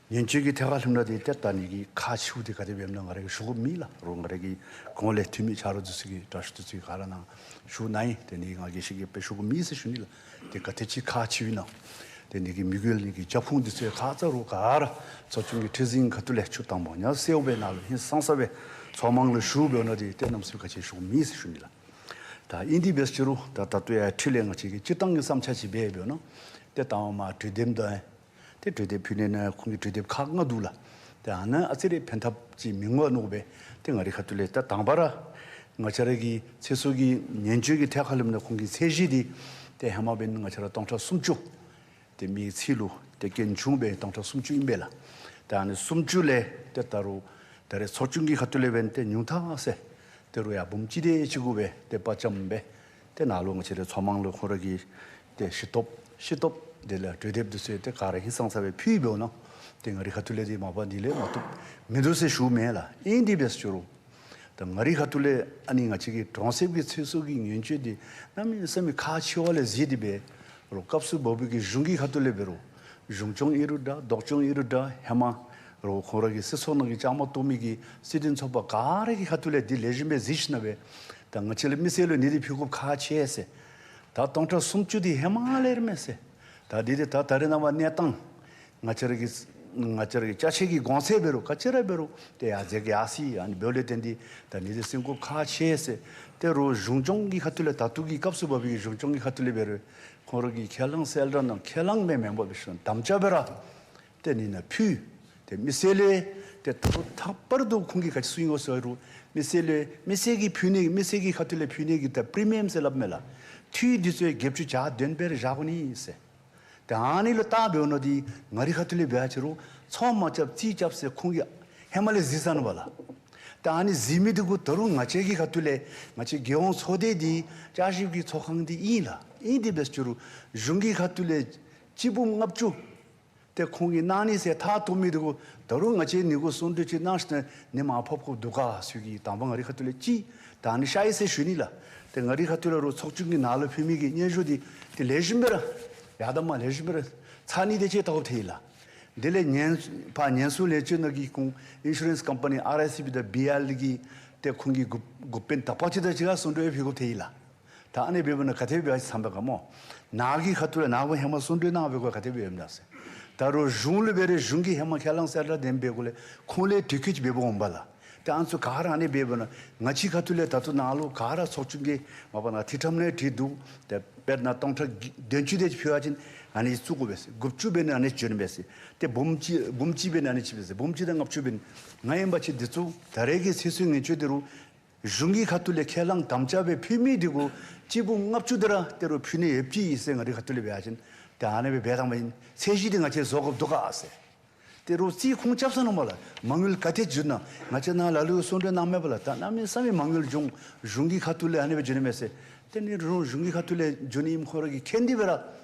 ཉེན་བཅོལ་གྱི་ཐད་ཁར་ལྷོདཔ་ད་ཏེ་ད་ཨ་ནི་གི་ཁག་ཆེཝ་འདི་ག་དེ་སྦེ་ཨིནམ་ང་ར་གིས་ཞུ་དགོཔ་མེད་ལགས། རོགས་ང་ར་གི་གོང་ལས་འཐུས་མི་ཆ་རོགས་འདི་ཚུ་གིས་དྲག་ཤོས་འདི་ཚུ་གིས་ག་ར་ནཱ་ཞུ་གནང་ཡི། ཏེ་ཨ་ནི་ང་རྒྱལ་ཞིང་རྒྱལ་སྦེ་ཞུ་དགོཔ་མེད་ཟེར་ཞུ་ནི་ལགས། ཏེ་ག་དེ་ཅིག་ཁག་ཆེཝ་ཨིན་ན། ཏེ་ཨ་ནི་གི་དམིགས་ཡུལ་ཨ་ནི་གི་རྒྱབ་ཁུངས་འདི་ཚུ་ག་ར་ཚོགས་ཆུང་གི་ཁྲི་འཛིན་ཁ་ཐུག་ལས་ཆུ་དྭངས་པོ་ཉ་གསལཝ་སྦེ་ནཱ་ལུ་ཧིང་སངས་ས་སྦེ་ཚོགས་མང་ལུ་ཞུ་འབདཝ་ད་ཏེ་གནམ་མེད་ས་མེད་ག་ཅི་ཞུ་དགོཔ་མེད་ཟེར་ཞུ་ནི་ལགས། ད་ཨིན་དེ་འབད་རུང་ད་ད་ལྟོ་ཡང་འཕྲིན་ལས་ང་བཅས་ཀྱི་སྤྱིར་བཏང་གི་བསམ་འཆར་ཅིག་འབད་འབདཝ་ད་ཏེ་ད་མ་གྲོས་འདེབས་དང་ཏེ་གྲོས་འདེབས་ཕུལ་ནི་ནང་ཁོང་གི་གྲོས་འདེབས་ཁག་ལྔ་འདུག་ལགས། ཏེ་ཨ་ནཱ་ཨ་ཙི་རེ་ཕན་ཐབས་ཅིག་མི་འོང་མནོ་སྦེ་ཏེ་ང་རའི་ཁ་ཐུག་ལས་ད་དང་པ་ར་ང་བཅས་ར་གི་ཚེ་སྲོག་གི་ཉེན་བཅོལ་གྱི་ཐད་ཁར་ལྷོདཔ་ད་ཁོང་གི་ཚད་གཞི་འདི་ཏེ་ཧེ་མ་འབདན་ང་བཅས་ར་སྟོང་ཕྲག་སུམ་ཅུ་ཏེ་མི་ཚེ་ལུ་ཏེ་རྐྱེན་བྱུང་སྦེ་སྟོང་ཕྲག་སུམ་ཅུ་ཨིན་པས་ལགས། ཏེ་ཨ་ནི་སུམ་ཅུ་ལས་ཏེ་ད་རུང་ད་རེས་ཚོགས་ཆུང་གི་ཁ་ཐུག་ལས་འབདན་ཏེ་ཉུང་མཐའ་ཟེར་ཏེ་རུང་ཡང་འབུམ་གཅིག་དེ་ཅིག་གུ་སྦེ་ཏེ་དཔའ་བཅམ་སྦེ་ཏེ་ནཱ་ལུ་ང་བཅས་རའི་ཚོགས་མང་ལུ་ཁོང་ར་གི་ཏེ་ཤེས་རྟོགས་ཤེས་རྟོགས་དེ་ལས་གྲོས་འདེབས་འདི་ཚུ་ཏེ་ག་ར་ཧིང་སངས་ས་སྦེ་ཕུལ་འབདཝ་ད་ཏེ་ང་རའི་ཁ་ཐུག་ལས་འདི་མ་པ་འདི་ལས་མ་བཏུབ་མིན་འདུག་ཟེར་ཞུཝ་མེན་ལགས། ཨིན་དེ་འབད་རུང་ད་ང་རའི་ཁ་ཐུག་ལས་ཨ་ནི་ང་བཅས་ཀྱི་གྲོང་གསེབ་ཀྱི་ཚེ་སྲོག་གི་ཉེན་བཅོལ་འདི་གནམ་མེད་ས་མེད་ཁག་ཆེ་བ་ལས་གཟིགས་ཏེ་འབད་རུང་སྐབས་སུ་བབ་པའི་གི་གཞུང་གི་ཁ་ཐུག་ལས་འབད་རུང་གཞུང་སྐྱོང་ཨིན་རུང་འདྲ་ལྡོག་སྐྱོང་ཨིན་རུང་འདྲ་ཧེ་མ་རོགས་ཁོང་ར་གི་སྲིད་ཚོགས་ནང་གི་བཅའ་མར་གཏོགས་མི་གི་སྲིད་དོན་ཚོགས་པ་ག་ར་གི་ཁ་ཐུག་ལས་འདི་ལེགས་ཤོམ་སྦེ་གཟིགས་ཞིནམ་ལས་ད་ང་བཅས་ལུ་མི་སེར་ལུ་ཨ་ནི་འདི་ཕུལ་དགོཔ་ཁག་ཆེ་ཟེར། ད་སྟོང་ཕྲག་སུམ་ཅུ་འདི་ཧེ་མ་ལས་ར་མས་ཟེར། ད་འདི་འདི་ད་ད་རེས་ནངས་པ་གནས་སྟངས་ང་བཅས་ར་གི་ང་བཅས་ར་གི་ཅ་ཆས་ཀྱི་གོང་ཚད་འབད་རུང་ག་ཅི་ར་འབད་རུང་ཏེ་ཡར་འཛེགས་ཡར་སོ་ཡི། ཨ་ནི་འབདཝ་ལས་བརྟེན་ཏེ་ད་ཨ་ནི་འདི་སེལ་དགོཔ་ཁག་ཆེ་ཟེར། ཏེ་རོགས་གཞུང་སྐྱོང་གི་ཁ་ཐུག་ལས་ད་ལྟོ་གི་སྐབས་སུ་བབ་པའི་གི་གཞུང་སྐྱོང་གི་ཁ་ཐུག་ལས་འབད་རུང་ཁོང་ར་གི་ཁས་བླངས་གསལ་བསྒྲགས་ནང་ཁས་བླངས་མེན་མེན་པར་སྦེ་ཞུ་དམ་བཅའ་སྦེ་ར་ཏེ་ཨ་ནི་ནང་ཕུལ། ཏེ་མི་སེར་ལས་ཏེ་ད་ལྟོ་ལྷག་པར་དུ་ཁོང་གིས་ག་ཅི་གསུངས་ཡི་གོ་ཟེར་རུང་མི་སེར་ལས་མི་སེར་གྱིས་ཕུལ་ནི་མི་སེར་གྱི་ཁ་ཐུག་ལས་ཕུལ་ནི་གི་ད་པི་རི་མི་ཡམ་ཟེར་སླབ་མས་ལགས། འཐུས་འདི་ཚུ་བརྒྱད་ཅུ་གྱ་བདུན་སྦེ་ར་བཞག་དགོ་ནི་ཟེར། ཏེ་ཨ་ནི་ལུ་བལྟ་འབདཝ་ད་འདི་ང་རའི་ཁ་ཐུག་ལས་འབད་བ་ཅིན་རོགས་ཚོང་མ་རྐྱབ་རྩིས་རྐྱབ་ཟེར་ཁོང་གིས་ཧེ་མ་ལས་གཟིགས་ས་ནུག་པ་ལགས། ཏེ་ཨ་ནི་གཟིགས་མི་འདི་གུ་ད་རུང་ང་བཅས་ཀྱི་ཁ་ཐུག་ལས་ང་བཅས་རྒྱལ་ཡོངས་ཚོགས་སྡེ་འདི་བསྐྱར་ཞིབ་ཀྱི་ཚོགས་ཁང་འདི་ཨིན་ལགས། ཨིན་དེ་འབད་རུང་གཞུང་གི་ཁ་ཐུག་ལས་གཅིག་འབུམ་ལྔ་བཅུ་ཏེ་ཁོང་གིས་གནང་ནི་ཟེར་མཐའ་གཏུགས་མི་འདི་གུ་ད་རུང་ང་བཅས་ཨ་ནི་གུ་གསུང་གྲོས་ཅིག་གནང་ཞིནམ་ལས་ཨ་ནི་མར་ཕབ་དགོཔ་འདུག་ག་ཟེར་གི་དང་པ་ང་རའི་ཁ་ཐུག་ལས་ཅིག་ད་ཨ་ནི་ཤར་ཡི་ཟེར་ཞུ་ནི་ལགས། ཏེ་ང་རའི་ཁ་ཐུག་ལས་རོགས་ཚོགས་ཆུང་གིས་ནཱ་ལུ་ཕུལ་མི་གི་སྙན་ཞུ་འདི་ཏེ་ལེགས་ཤོམ་སྦེ་ར་ཡར་དང་མར་ལེགས་ཤོམ་སྦེ་ར་ཚར་ནི་དེ་ཅིག་བལྟ་དགོཔ་ཐལ་ཡི་ལགས། དེ་ལས་ཉེན་ཕར་ཉེན་སྲུང་ལས་བྱེད་ནང་གི་ཁོང་ཨིན་ཤུ་རེནསི་ཀམ་པ་ནི་ཨར་ཨའི་སི་བི་དང་བི་ཨར་ཨེལ་གི་ཏེ་ཁོང་གི་འགོ་འགོ་དཔོན་དག་པ་ཅིག་དང་གཅིག་ཁར་གསུང་གྲོས་ཕུལ་དགོཔ་ཐལ་ཡི་ལགས། ད་ཨ་ནི་འབདཝ་ད་ག་དེ་འབད་བ་ཅིན་བསམ་པས་ག་སྨོ། ནཱ་གི་ཁ་ཐུག་ལས་ནཱ་གུ་ཧེ་མ་གསུང་གྲོས་གནང་བའི་སྐོར་ག་དེ་འབད་འོངམ་ད་ཟེར། ད་རོགས་གཞུང་ལུ་འབད་རུང་གཞུང་གིས་ཧེ་མ་ཁས་བླངས་གསལ་བསྒྲགས་འདི་འབད་གུ་ལས་ཁོང་ལས་དུས་ཁེ་ཅིག་འབད་འབདཝ་འོང་པ་ལགས། ཏེ་ཨ་ནི་ཚུ་ག་ར་ཨ་ནི་འབདཝ་ད་ང་བཅས་ཁ་ཐུག་ལས་ད་ལྟོ་ནཱ་ལུ་ག་ར་ཚོགས་ཆུང་གིས་མ་པ་ནཱ་ཐིག་ཁྲམ་ནང་བྲིས་འདུག། ཏེ་དཔེར་ན་སྟོང་ཕྲག་བདུན་ཅུ་དེ་ཅིག་ཕུལ་བ་ཅིན་ཨ་ནི་བཙུགས་དགོ་པས་ཟེར། དགུ་བཅུ་འབད་ནི་ཨ་ནི་འབྱོན་པས་ཟེར། ཏེ་འབུམ་གཅིག་འབུམ་གཅིག་འབད་ནི་ཨ་ནི་ཅིག་འབད་ཟེར། འབུམ་གཅིག་དང་ལྔ་བཅུ་འབད་ནི་ང་ཨིན་པ་ཅིན་འདི་ཚུ་ད་རེས་ཀྱི་ཚེ་སྲོག་ཉེན་བཅོལ་འདི་རུ་གཞུང་གི་ཁ་ཐུག་ལས་ཁས་བླངས་དམ་བཅའ་སྦེ་ཕུལ་མི་འདི་གུ་གཅིག་འབུམ་ལྔ་བཅུ་དེ་ར་ཏེ་རོགས་ཕུལ་ནི་ཡོདཔ་ཅིག་ཨིན་ཟེར་ང་རའི་ཁ་ཐུག་ལས་འབད་བ་ཅིན་ཏེ་ཨ་ནི་སྦེ་འབད་དང་པ་ཨིན། ཚད་གཞི་འདི་ང་བཅས་བཟོ་དགོཔ་འདུག་ག་ཟེར། ཏེ་རོགས་རྩིས་ཁོང་རྐྱབ་ས་ནུག་པ་ལགས། མ་དངུལ་ག་དེ་འགྱོ་ན། ང་བཅས་ནཱ་ལ་ལུ་གསུང་གྲོས་གནང་མས་པ་ལགས། ད་གནམ་མེད་ས་མེད་མ་དངུལ་འགྱོ་འོང་། གཞུང་གི་ཁ་ཐུག་ལས་ཨ་ནི་སྦེ་འགྱོ་ནི་མས་ཟེར། ཏེ་ཨ་ནི་རོགས་གཞུང་གི་ཁ་ཐུག་ལས་འགྱོ་ནི་ཨིནམ་ཁོང་ར་གིས་མཁྱེན་ཏེ་སྦེ་ར་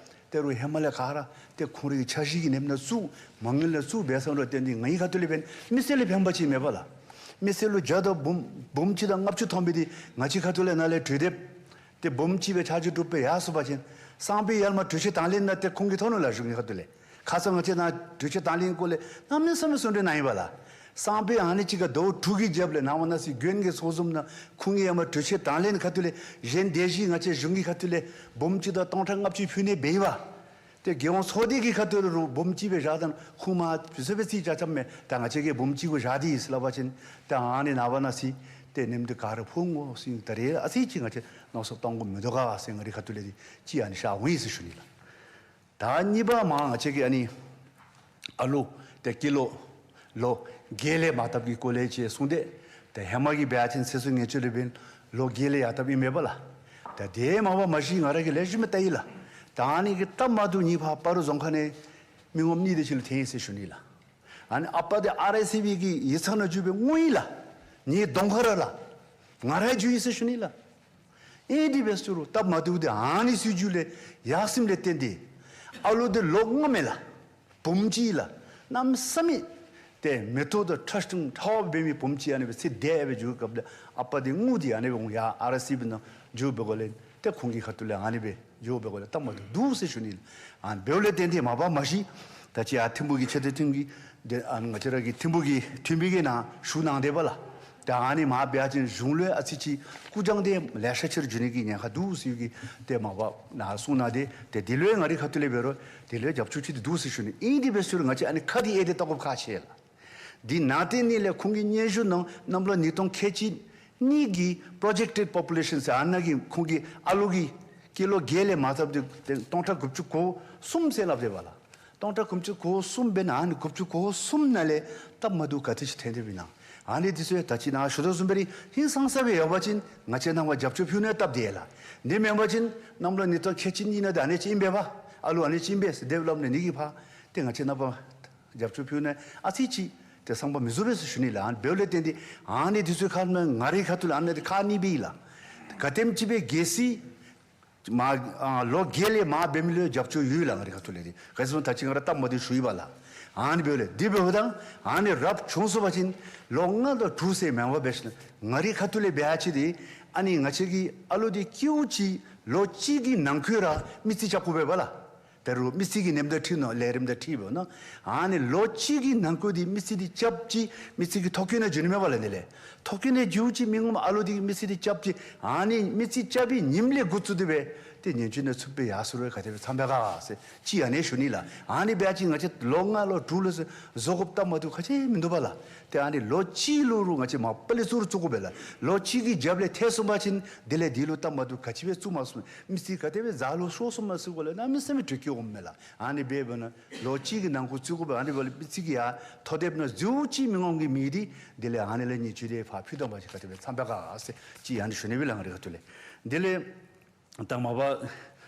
ཏེ་རོགས་ཧེ་མ་ལས་ག་ར་ཏེ་ཁོང་ར་གི་འཆར་གཞི་གི་ནེམ་ནང་བཙུགས་མ་དངུལ་ནང་བཙུགས་འབད་སོང་རུང་ཏེ་འདི་ངེའི་ཁ་ཐུག་ལས་འབད་མི་སེར་ལུ་ཕན་པ་ཅིག་མེད་པ་ལགས། མི་སེར་ལུ་བརྒྱ་དང་འབུམ་འབུམ་གཅིག་དང་ལྔ་བཅུ་ཐོན་པའི་འདི་ང་བཅས་ཁ་ཐུག་ལས་ནཱ་ལས་གྲོས་འདེབས་ཏེ་འབུམ་གཅིག་སྦེ་ཆ་འཇོག་གྲུབ་སྦེ་ཡར་སོང་པ་ཅིན་སང་ཕོད་ཡར་མར་གྲོས་ཆོད་དང་ལེན་ནང་ཏེ་ཁོང་གིས་ཐོབ་ནུག་ལགས། གཞུང་གི་ཁ་ཐུག་ལས། ཁ་ཙ་ང་བཅས་ནཱ་གྲོས་ཆོད་དང་ལེན་སྐོར་ལས་གནམ་མེད་ས་མེད་གསུང་གྲོས་གནང་ཡི་པ་ལགས། སང་ཕོད་ཨ་ནི་ཅིག་ཁར་ཟླཝ་དྲུག་གི་རྒྱབ་ལས་ནངས་པ་གནངས་ཚེ་དགོན་གྱི་ཚོགས་འཛོམས་ནང་ཁོང་གིས་ཡར་མར་གྲོས་ཆོད་དང་ལེན་ཁ་ཐུག་ལས་གཞན་སྡེ་བཞི་ང་བཅས་གཞུང་གི་ཁ་ཐུག་ལས་འབུམ་གཅིག་དང་སྟོང་ཕྲག་ལྔ་བཅུ་ཕུལ་ནི་འབད་ཡི་པ། ཏེ་རྒྱལ་ཡོངས་ཚོགས་སྡེ་གི་ཁ་ཐུག་ལུ་འབུམ་གཅིག་སྦེ་བཞག་ད་ཁོང་མར་བུ་ཚ་སྦེ་རྩིས་རྐྱབ་རྐྱབ་མས། ད་ང་བཅས་ཀྱིས་འབུམ་གཅིག་གུ་བཞག་སྟེ་ཡོད་ཟེར་སླབ་པ་ཅིན་ད་ཨ་ནི་ནངས་པ་གནངས་ཚེ་ཏེ་ནེམ་འདི་ག་ར་ཕོག་འོང་ཟེར་ད་རེས་ཨ་ཙི་ཅིག་ང་བཅས་མནོ་བསམ་གཏང་དགོཔ་མིན་འདུག་ག་ཟེར་ང་རའི་ཁ་ཐུག་ལས་འདི་ཅིག་ཨ་ནི་ཤར་འོང་ཡི་ཟེར་ཞུ་ནི་ལགས། ད་གཉིས་པ་མར་ང་བཅས་ཀྱི་ཨ་ནི་ཨ་ལུ་ཏེ་སྐྱེས་ལོ་ལོ་བརྒྱད་ལས་མ་འཐབ་ཀྱི་སྐོར་ལས་ཅིག་གསུངས་ཏེ། ཏེ་ཧེ་མ་གི་འབད་བ་ཅིན་ཚེ་སྲོག་ཉེན་བཅོལ་འབད་ལོ་བརྒྱད་ལས་ཡར་འཐབ་ཨིན་མས་པ་ལགས། ཏེ་དེ་མ་པ་མ་གཞི་ང་ར་གིས་ལེགས་ཤོམ་སྦེ་བལྟ་ཡི་ལགས། ད་ཨ་ནི་གི་སྟབས་མ་བདེཝ་གཉིས་ཕར་སྤ་རོ་རྫོང་ཁག་ནང་མི་ངོམ་གཉིས་དེ་ཅིག་ལུ་ཐོན་ཡི་ཟེར་ཞུ་ནི་ལགས། ཨ་ནི་ཨ་པ་འདི་ཨར་ཨའི་སི་བི་གི་ཡིག་ཚང་ནང་འཛུལ་སྦེ་བསྔོ་ཡི་ལགས། ངེའི་གདོང་ཁར་ལགས། ང་ར་འཛུལ་ཡི་ཟེར་ཞུ་ནི་ལགས། ཨིན་དེ་སྦེ་ཟེར་རུང་སྟབས་མ་བདེཝ་འདི་ཨ་ནི་ཚུ་འཛུལ་ལས་ཡར་སོངམ་ལས་བརྟེན་ཏེ་ཨ་ལོ་འདི་ལོ་ལྔ་མས་ལགས། བུམོ་ཅིག་ལགས། གནམ་མེད་ས་མེད་ཏེ་མེ་ཏོག་དང་ཁྲ་ཞིང་ཁྲ་བ་འབད་མི་བུམོ་ཅིག་ཨ་ནི་སྦེ་ཚེ་འདས་སྦེ་འགྱོ་བའི་སྐབས་ལས་ཨ་པ་འདི་བསྔོ་སྟེ་ཨ་ནི་སྦེ་ཡར་ཨར་ཨའི་སི་བི་ནང་འཛུལ་བའི་སྒང་ལས་ཏེ་ཁོང་གི་ཁ་ཐུག་ལས་ཨ་ནི་སྦེ་འགྱོ་བའི་སྒང་ལས་སྟབས་མ་བདེཝ་འདུག་ཟེར་ཞུ་ནི་ལགས། ཨ་ནི་འབདཝ་ལས་བརྟེན་ཏེ་མ་པ་མ་གཞི་ད་ཅི་ཡར་ཐིམ་ཕུག་གི་ཆེ་མཐོ་ཐིམ་གྱི་ཏེ་ཨ་ནི་ང་བཅས་ར་གི་ཐིམ་ཕུག་གི་འཐུས་མི་གི་ནང་ཞུ་གནང་དེས་པ་ལགས། ཏེ་ཨ་ནི་མར་འབད་བ་ཅིན་གཞུང་ལུ་ཨ་ཙི་ཅིག་སྐུ་རྐྱང་འདི་ལེ་ཤ་ཅིག་འཛུལ་ནི་གི་ཉེན་ཁ་འདུག་ཟེར་གྱི་ཏེ་མ་པ་ནཱ་གསུངས་གནང་དེས། ཏེ་དེ་ལུ་ཡང་ང་རའི་ཁ་ཐུག་ལས་འབད་རུང་དེ་ལུ་ཡང་རྒྱབ་སྐྱོར་ཅིག་འདི་འདུག་ཟེར་ཞུ་ནི། ཨིན་དེ་སྦེ་ཟེར་རུང་ང་བཅས་ཨ་ནི་ཁ་འདི་གཡས་དེ་བལྟ་དགོཔ་ཁག་ཆེ་ལགས། འདི་ནང་རྟེན་གཉིས་ལས་ཁོང་གི་སྙན་ཞུ་ནང་གནམ་ལོ་ཉིས་སྟོང་ཁལ་གཅིག་གཉིས་ཀྱི་projected population ཟེར་ཨ་ནཱ་གི་ཁོང་གི་ཨ་ལོ་གི་སྐྱེས་ལོ་བརྒྱད་ལས་མར་བཏབ་སྟེ་སྟོང་ཕྲག་དགུ་བཅུ་གོ་གསུམ་ཟེར་སླབ་དེས་པ་ལགས། སྟོང་ཕྲག་དགུ་བཅུ་གོ་གསུམ་འབད་ན་ཨ་ནི་དགུ་བཅུ་གོ་གསུམ་ནང་ལས་སྟབས་མ་བདེཝ་ག་དེ་ཅིག་ཐོན་དེས་པས་ན། ཨ་ནི་འདི་ཚུ་ད་ཅི་ནཱ་ཞུ་དོ་བཟུམ་སྦེ་ར་ཧིང་སངས་ས་སྦེ་ཡོད་པ་ཅིན་ང་བཅས་ནང་པ་རྒྱབ་སྐྱོར་ཕུལ་ནི་སྟབས་བདེ་ལགས། དེ་མེན་པ་ཅིན་གནམ་ལོ་ཉིས་སྟོང་ཁལ་གཅིག་གཉིས་ནང་འདི་ཨ་ནི་ཅིག་ཨིན་པས་པ། ཨ་ལོ་ཨ་ནི་ཅིག་ཨིན་པས་ཟེར་དེ་སླབ་ནི་གི་ཕར་ཏེ་ང་བཅས་ནང་པ་རྒྱབ་སྐྱོར་ཕུལ་ནི་ཨ་ཙི་ཅིག་ཏེ་བསམ་པ་མི་བཟོ་བས་ཟེར་ཞུ་ནི་ལགས། ཨ་ནི་འབདཝ་ལས་བརྟེན་ཏེ་ཨ་ནི་འདི་ཚུ་ཁ་ནང་ང་རའི་ཁ་ཐུག་ལས་ཨ་ནི་འདི་ཁག་གཉིས་སྦེ་ཨིན་ལགས། ག་དེམ་ཅིག་སྦེ་གལ་སྲིད་མར་ཨ་ལོ་བརྒྱད་ལས་མར་འབད་མི་ལུ་རྒྱབ་སྐྱོར་ཡོད་ལགས། ང་རའི་ཁ་ཐུག་ལས་འདི་ག་ཅི་སྨོ་ད་ཅི་ང་ར་སྟབས་མ་བདེཝ་ཞུ་ཡི་པ་ལགས། ཨ་ནི་འབདཝ་ལས་འདི་འབདཝ་ད་ཨ་ནི་རབ་བྱུང་སོང་པ་ཅིན་ལོ་ལྔ་དང་དྲུག་ཟེར་མེན་པར་འབད་ཞིནམ་ང་རའི་ཁ་ཐུག་ལས་འབད་ཡ་ཅིག་འདི་ཨ་ནི་ང་བཅས་ཀྱི་ཨ་ལོ་འདི་སྐྱེཝ་ཅིག་ལོ་གཅིག་གི་ནང་འཁོད་ར་མི་རྩིས་རྐྱབ་དགོ་པས་པ་ལགས། ད་རུང་མི་རྩིས་ཀྱི་ནེམ་དང་འཁྲིལ་ནོ་ལས་རིམ་དང་འཁྲིལ་འབདཝ་ད་ཨ་ནི་ལོ་གཅིག་གི་ནང་འཁོད་འདི་མི་རྩིས་འདི་རྐྱབ་ཅིག་མི་རྩིས་ཀྱི་ཐོ་བཀོད་ནང་འཛུལ་ནི་མས་པ་ལགས། འདི་ལས་ཐོ་བཀོད་ནང་འཛུལཝ་ཅིག་མི་ངོམ་ཨ་ལོ་འདི་གི་མི་རྩིས་འདི་རྐྱབ་ཅིག་ཨ་ནི་མི་རྩིས་རྐྱབ་པའི་ཉིནམ་ལས་འགོ་བཙུགས་ཏེ་སྦེ་ཏེ་ཉེན་བཅོལ་ནང་ཚུད་པའི་ཡར་སོང་རུང་ག་དེ་སྦེ་འཚམས་པས་ག་ཟེར་ཅིག་ཨ་ནི་ཞུ་ནི་ལགས། ཨ་ནི་འབད་བ་ཅིན་ང་བཅས་ལོ་ལྔ་ལོ་དྲུག་ལོ་ཟེར་བཟོ་དགོཔ་སྟབས་མ་བདེཝ་ག་ཅི་མིན་འདུག་པ་ལགས། ཏེ་ཨ་ནི་ལོ་གཅིག་ལུ་རུང་ང་བཅས་མ་པ་ལས་བཙུགས་རུང་བཙུགས་དགོ་པས་ལགས། ལོ་གཅིག་གི་རྒྱབ་ལས་ཐལ་སོང་པ་ཅིན་དེ་ལས་འདི་ལུ་སྟབས་མ་བདེཝ་ག་ཅི་སྦེ་བཙུགས་མ་ཚུགས་མི་རྩིས་ག་དེ་སྦེ་ཟ་ལོག་ཤོར་སོང་མ་ཚུགས་ག་ལས་གནམ་མེད་ས་མེད་འདྲོག་སྐྱེ་འོངམ་མས་ལགས། ཨ་ནི་འབད་འབདཝ་ད་ལོ་གཅིག་གི་ནང་འཁོད་བཙུགས་དགོ་པས། ཨ་ནི་འབདཝ་ལས་མི་རྩིས་ཀྱི་ཡར་ཐོ་དེབ་ནང་འཛུལཝ་ཅིག་མི་ངོམ་གི་མི་འདི་དེ་ལས་ཨ་ནི་ལས་ཉེན་བཅོལ་འདི་ཕར་ཕུལ་བཏང་པ་ཅིན་ག་དེ་སྦེ་འཚམས་པས་ག་ཟེར་ཅིག་ཨ་ནི་ཞུ་ནི་སྦེ་ལགས། ང་རའི་ཁ་ཐུག་ལས་དེ་ལས་དང་མ་པ་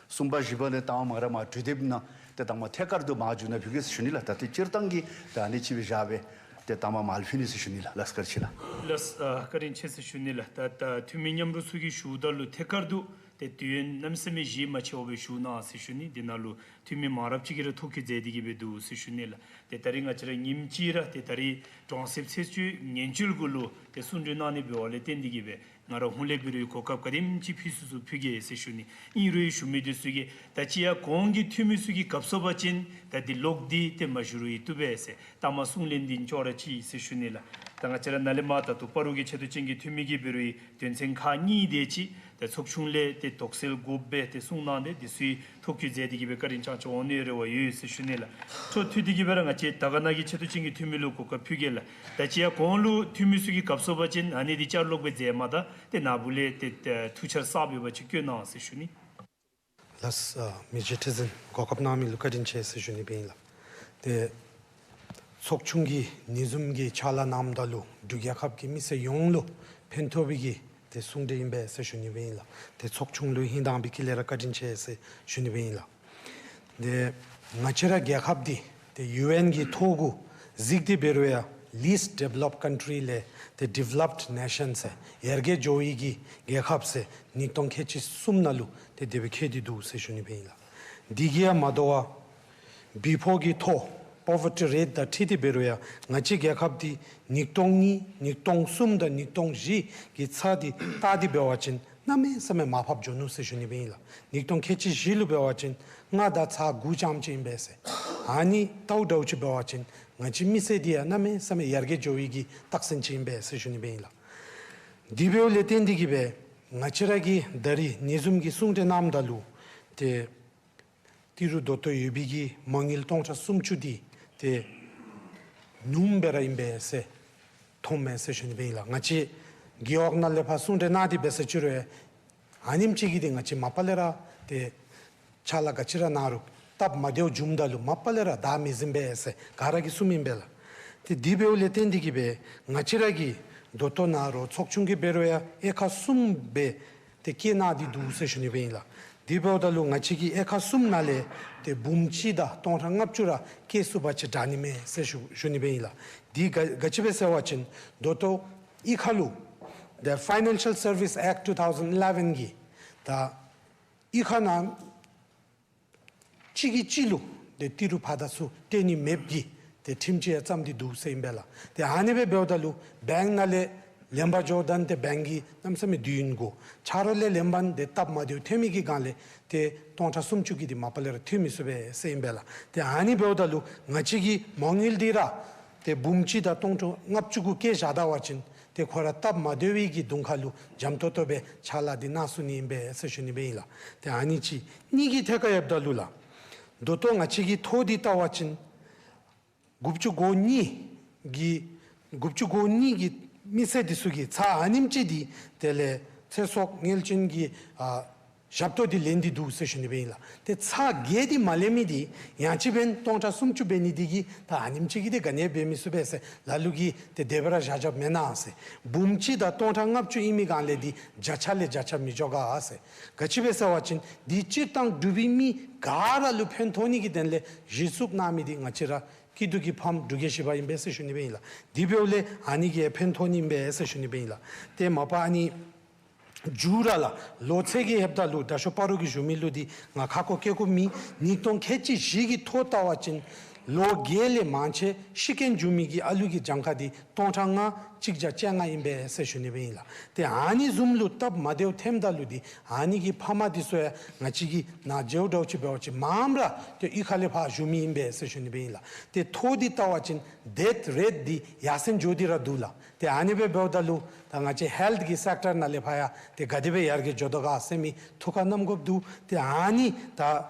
གསུམ་པ་བཞི་པ་ལས་དང་མ་ར་མར་གྲོས་དེབ་ནང་ཏེ་དང་མ་ཐད་ཀར་དུ་མར་འཛུལ་ནི་ཕུལ་གེ་ཟེར་ཞུ་ནི་ལགས། ད་ཏེ་སྤྱིར་བཏང་གི་ད་ཨ་ནི་ཅིག་སྦེ་བཞག་སྦེ་ཏེ་དང་མ་མར་ལུ་ཕུལ་ནི་ཟེར་ཞུ་ནི་ལགས། ལགས་བཀའ་དྲིན་ཆེ་ལགས། ལགས་ཨ་བཀའ་དྲིན་ཆེ་ཟེར་ཞུ་ནི་ལགས། ད་ད་འཐུས་མི་མཉམ་རོགས་ཚུ་གིས་ཞུཝ་ད་ལུ་ཐད་ཀར་དུ་ཏེ་དུས་ཡུན་གནམ་མེད་ས་མེད་བཞེས་མ་ཆོག་པའི་ཞུ་གནང་ཟེར་ཞུ་ནི། དེ་ནང་ལུ་འཐུས་མི་མང་རབས་ཅིག་གིས་ར་ཐོ་བཀོད་མཛད་དེ་གི་སྦེ་འདུག་ཟེར་ཞུ་ནི་ལགས། ཏེ་ད་རིས་ང་བཅས་ར་ཉིནམ་གཅིག་ར་ཏེ་ད་རིས་གྲོང་གསེབ་ཚེས་བཅུའི་ཉེན་བཅོལ་གུ་ལུ་ཏེ་གསུང་གྲོས་གནང་ནི་འབདཝ་ལས་བརྟེན་ཏེ་གི་སྦེ་ང་ར་ཧོང་ལས་འབད་རུང་གོ་སྐབས་ག་དེམ་ཅིག་ཕུལ་ཚུགས་ཚུགས་ཕུལ་གེ་ཟེར་ཞུ་ནི། ཨིན་རུང་ཞུ་མི་འདི་ཚུ་གིས་ད་ཅི་ཡར་གོང་གི་འཐུས་མི་ཚུ་གི་སྐབས་སོང་པ་ཅིན་ད་འདི་ལོག་སྟེ་ཏེ་མ་ཞུ་རུང་ཡང་བཏུབ་པས་ཟེར་ད་མ་གསུང་ལན་འདི་ཅོག་ར་གཅིག་ཨིན་ཟེར་ཞུ་ནི་ལགས། ད་ང་བཅས་ར་ནཱ་ལས་མར་ད་ལྟོ་སྤ་རོ་གི་ཆེ་མཐོ་ཅན་གྱི་འཐུས་མི་གིས་འབད་རུང་དོན་ཚན་ཁག་གཉིས་དེ་ཅིག་ད་ཚོགས་ཆུང་ལས་ཏེ་དོགས་སེལ་དགོཔ་སྦེ་ཏེ་གསུང་གནང་སྟེ་འདི་ཚུ་ཐོ་བཀོད་མཛད་དེ་གི་སྦེ་བཀའ་དྲིན་ཅང་ཅང་འོང་ནི་རེ་བ་ཡོད་ཟེར་ཞུ་ནི་ལགས། འཕྲོ་མཐུད་དེ་གི་སྦེ་ར་ང་བཅས་དར་དཀར་ན་གི་ཆེ་མཐོ་ཅན་གྱི་འཐུས་མི་ལུ་གོ་སྐབས་ཕུལ་གེ་ལགས། ད་ཅི་ཡར་གོང་ལུ་འཐུས་མི་ཚུ་གི་སྐབས་སོང་པ་ཅིན་ཨ་ནི་འདི་བསྐྱར་ལོག་སྦེ་མཛད་མ་ད་ཏེ་ནཱ་བུ་ལས་ཏེ་ཏེ་ཐུགས་འཆར་གསརཔ་ཡོད་པ་ཅིན་བཀོད་གནང་ཟེར་ཞུ་ནི། ལགས་ཨ་མི་རྗེ་ཁྲི་འཛིན་གོ་སྐབས་གནང་མི་ལུ་བཀའ་དྲིན་ཆེ་ཟེར་ཞུ་ནི་སྦེ་ཨིན་ལགས། ཏེ་ཚོགས་ཆུང་གིས་ཉིན་གསུམ་གྱི་ཕྱག་ལཱ་གནངམ་ད་ལུ་འབྲུག་རྒྱལ་ཁབ་ཀྱི་མི་སེར་ཡོངས་ལུ་ཕན་ཐོགས་པའི་གི་ཏེ་གསུང་གྲོས་ཨིན་པས་ཟེར་ཞུ་ནི་སྦེ་ཨིན་ལགས། ཏེ་ཚོགས་ཆུང་ལུ་ཧིང་དྭངས་པའི་དཀྱིལ་ལས་ར་བཀའ་དྲིན་ཆེ་ཟེར་ཞུ་ནི་སྦེ་ཨིན་ལགས། ཏེ་ང་བཅས་ར་རྒྱལ་ཁབ་འདི་ཏེ་ཡུ་ཨེན་གྱི་ཐོག་གུ་གཟིགས་ཏེ་འབད་རུང་ཡང་least developed country ལས་ཏེ་developed nation ཟེར་ཡར་རྒྱས་འགྱོ་བའི་གི་རྒྱལ་ཁབ་ཟེར་ཉིས་སྟོང་ཁལ་གཅིག་གསུམ་ནང་ལུ་ཏེ་དེ་སྦེ་འཁོད་དེ་འདུག་ཟེར་ཞུ་ནི་སྦེ་ཨིན་ལགས། དེ་གིས་ཡང་མ་དོ་བར་བུ་ཕོ་གི་ཐོ་poverty rate དང་འཁྲིལ་ཏེ་འབད་རུང་ཡང་ང་བཅས་རྒྱལ་ཁབ་འདི་ཉིས་སྟོང་གཉིས་ཉིས་སྟོང་གསུམ་དང་ཉིས་སྟོང་བཞི་གི་ཚད་འདི་བལྟ་སྟེ་འབད་བ་ཅིན་གནམ་མེད་ས་མེད་མར་ཕབ་འགྱོ་ནུག་ཟེར་ཞུ་ནི་སྦེ་ཨིན་ལགས། ཉིས་སྟོང་ཁལ་གཅིག་བཞི་ལུ་འབད་བ་ཅིན་ལྔ་དང་ཚག་དགུ་ཙམ་ཅིག་ཨིན་པས་ཟེར། ཨ་ནི་ལྟཝ་ད་ཅིག་འབད་བ་ཅིན་ང་བཅས་མི་སེར་འདི་ཡང་གནམ་མེད་ས་མེད་ཡར་རྒྱས་འགྱོ་བའི་གི་རྟགས་མཚན་ཅིག་ཨིན་པས་ཟེར་ཞུ་ནི་སྦེ་ཨིན་ལགས། དེ་འབདཝ་ལས་བརྟེན་ཏེ་གི་སྦེ་ང་བཅས་ར་གིས་ད་རིས་ཉིན་གསུམ་གྱི་གསུང་གྲོས་གནངམ་ད་ལུ་ཏེ་ཏི་རུ་ད་ལྟོ་ཡོད་པའི་གི་མ་དངུལ་སྟོང་ཕྲག་སུམ་ཅུ་འདི་ཏེ་ཉུངམ་སྦེ་ར་ཨིན་པས་ཟེར་མཐོངམ་མས་ཟེར་ཞུ་ནི་སྦེ་ཨིན་ལགས། ང་བཅས་རྒེད་འོག་ནང་ལས་ཕར་གསུང་གྲོས་གནང་སྟེ་འབད་ས་ཅིག་རུང་ཨ་ནེམ་ཅིག་གིས་འདི་ང་བཅས་མ་པ་ལས་ར་ཏེ་ཕྱག་ལཱ་ག་ཅི་ར་གནང་རུང་སྟབས་མ་བདེཝ་བྱུངམ་ད་ལུ་མ་པ་ལས་ར་བདའ་མི་ཟུན་པས་ཟེར་ག་ར་གིས་གསུངམ་ཨིན་པས་ལགས། ཏེ་དེ་འབདཝ་ལས་བརྟེན་ཏེ་གི་སྦེ་ང་བཅས་ར་གིས་ད་ལྟོ་ནཱ་རོགས་ཚོགས་ཆུང་གིས་འབད་རུང་ཡང་དབྱེ་ཁག་གསུམ་སྦེ་ཏེ་བཀལ་གནང་སྟེ་འདུག་ཟེར་ཞུ་ནི་སྦེ་ཨིན་ལགས། དེ་འབདཝ་ད་ལུ་ང་བཅས་ཀྱི་དབྱེ་ཁག་གསུམ་ནང་ལས་ཏེ་འབུམ་གཅིག་དང་སྟོང་ཕྲག་ལྔ་བཅུ་ར་བཀལ་ཚུགས་པ་ཅིན་དྲག་ནི་མས་ཟེར་ཞུ་ཞུ་ནི་སྦེ་ཨིན་ལགས། དེ་ག་ག་ཅི་སྦེ་ཟེར་བ་ཅིན་ད་ལྟོ་གཡུས་ཁ་ལུ་the Financial Service Act two thousand eleven གི་ད་གཡུས་ཁ་ནང་གཅིག་གིས་གཅིག་ལུ་ཏེ་ཏི་རུ་ཕར་དང་ཚུར་སྟོན་ནི་མེདཔ་གི་ཏེ་ཁྲིམས་ཅིག་ཡང་བརྩམས་ཏེ་འདུག་ཟེར་ཨིན་པས་ལགས། ཏེ་ཨ་ནི་སྦེ་འབདཝ་ད་ལུ་བེངཀ་ནང་ལས་ལེན་པར་འགྱོཝ་ད་ཏེ་བེངཀ་གིས་གནམ་མེད་ས་མེད་དུས་ཡུན་འགོར། ཆ་རོགས་ལས་ལེན་པ་ཏེ་སྟབས་མ་བདེཝ་ཐོན་མི་གི་སྒང་ལས་ཏེ་སྟོང་ཕྲག་སུམ་ཅུ་གི་འདི་མ་པ་ལས་ར་ཐོན་མི་ཚུགས་པས་ཟེར་ཨིན་པས་ལགས། ཏེ་ཨ་ནི་འབདཝ་ད་ལུ་ང་བཅས་ཀྱི་མ་དངུལ་འདི་ར་ཏེ་འབུམ་གཅིག་དང་སྟོང་ཕྲག་ལྔ་བཅུ་གུ་བཀལ་བཞག་ད་པ་ཅིན་ཏེ་ཁོ་ར་སྟབས་མ་བདེ་བའི་གི་གདོང་ཁ་ལུ་འཇམ་ཏོང་ཏོ་སྦེ་ཕྱག་ལཱ་འདི་གནང་ཚུགས་ནི་ཨིན་པས་ཟེར་ཞུ་ནི་སྦེ་ཨིན་ལགས། ཏེ་ཨ་ནི་གཅིག། གཉིས་ཀྱི་ཐད་ཁར་ཡོདཔ་ད་ལུ་ལགས། ད་ལྟོ་ང་བཅས་ཀྱི་ཐོ་འདི་བལྟ་བ་ཅིན་དགུ་བཅུ་གོ་གཉིས་ཀྱི་དགུ་བཅུ་གོ་གཉིས་ཀྱི་མི་སེར་འདི་ཚུ་གིས་ཚར་ཨ་ནེམ་ཅིག་འདི་དེ་ལས་ཚེ་སྲོག་ཉེན་སྐྱོན་གྱི་ཨ་ཞབས་ཏོག་འདི་ལེན་ཏེ་འདུག་ཟེར་ཞུ་ནི་སྦེ་ཨིན་ལགས། ཏེ་ཚར་བརྒྱད་འདི་མ་ལེན་མི་འདི་ཡང་ཅིན་སྟོང་ཕྲག་སུམ་ཅུ་འབད་ནི་འདི་གིས་ད་ཨ་ནེམ་ཅིག་གིས་འདི་ག་ནི་འབད་མི་ཚུགས་པས་ཟེར་ལ་ལུ་གིས་ཏེ་དེ་སྦེ་ར་བཞག་བཞགཔ་མེན་ན་ཟེར། འབུམ་གཅིག་དང་སྟོང་ཕྲག་ལྔ་བཅུ་ཨིན་མི་སྒང་ལས་འདི་བརྒྱ་ཆ་ལས་བརྒྱ་ཆ་མི་འགྱོ་ག་ཟེར། ག་ཅི་སྦེ་ཟེར་བ་ཅིན་འདི་སྤྱིར་བཏང་འབྲུག་པའི་མི་ག་ར་ལུ་ཕན་ཐོགས་ནི་གི་དོན་ལས་གཞི་བཙུགས་གནང་མི་འདི་ང་བཅས་ར་སྐྱིད་སྡུག་གི་ཕམ་འབྲུག་རྒྱལ་བཞི་པ་ཨིན་པས་ཟེར་ཞུ་ནི་སྦེ་ཨིན་ལགས། དེ་འབདཝ་ལས་ཨ་ནི་གིས་ཕན་ཐོགས་ནི་ཨིན་པས་ཟེར་ཞུ་ནི་སྦེ་ཨིན་ལགས། ཏེ་མ་པ་ཨ་ནི་མཇུག་ར་ལགས་ལོ་ཚད་ཀྱི་ཧེབ་ད་ལུ་ད་ཞོ་སྤ་རོ་གི་ཞུ་མི་ལུ་འདི་ང་ཁ་སྐོང་བཀལ་དགོཔ་མེད། ཉིས་སྟོང་ཁལ་གཅིག་བཞི་གི་ཐོ་བལྟ་བ་ཅིན་ལོ་བརྒྱད་ལས་མང་ཆེ་ཤི་རྐྱེན་བྱུང་མི་གི་ཨ་ལུ་གི་གྱངས་ཁ་འདི་སྟོང་ཕྲག་ལྔ་གཅིག་བརྒྱ་བཅོ་ལྔ་ཨིན་པས་ཟེར་ཞུ་ནི་སྦེ་ཨིན་ལགས། ཏེ་ཨ་ནི་བཟུམ་ལུ་སྟབས་མ་བདེཝ་ཐོནམ་ད་ལུ་འདི་ཨ་ནི་གི་ཕ་མ་འདི་ཚུ་ཡང་ང་བཅས་ཀྱི་ནཱ་འགྱོཝ་འདྲཝ་ཅིག་འབད་བ་ཅིན་མངམ་ར་ཏེ་གཡུས་ཁ་ལས་ཕར་བཞུགས་མི་ཨིན་པས་ཟེར་ཞུ་ནི་སྦེ་ཨིན་ལགས། ཏེ་ཐོ་འདི་བལྟ་བ་ཅིན་ཌེཐ་རེཊ་འདི་ཡར་སེང་འགྱོ་སྟེ་ར་འདུག་ལགས། ཏེ་ཨ་ནི་སྦེ་འབདཝ་ད་ལུ་ད་ང་བཅས་ཧེལཐ་གི་སེཀ་ཊར་ནང་ལས་ཕར་ཡང་ཏེ་ག་དེ་སྦེ་ཡར་རྒྱས་འགྱོ་དོ་ག་ཟེར་མི་ཐུགས་ཁར་བསྣམ་དགོཔ་འདུག། ཏེ་ཨ་ནི་ད་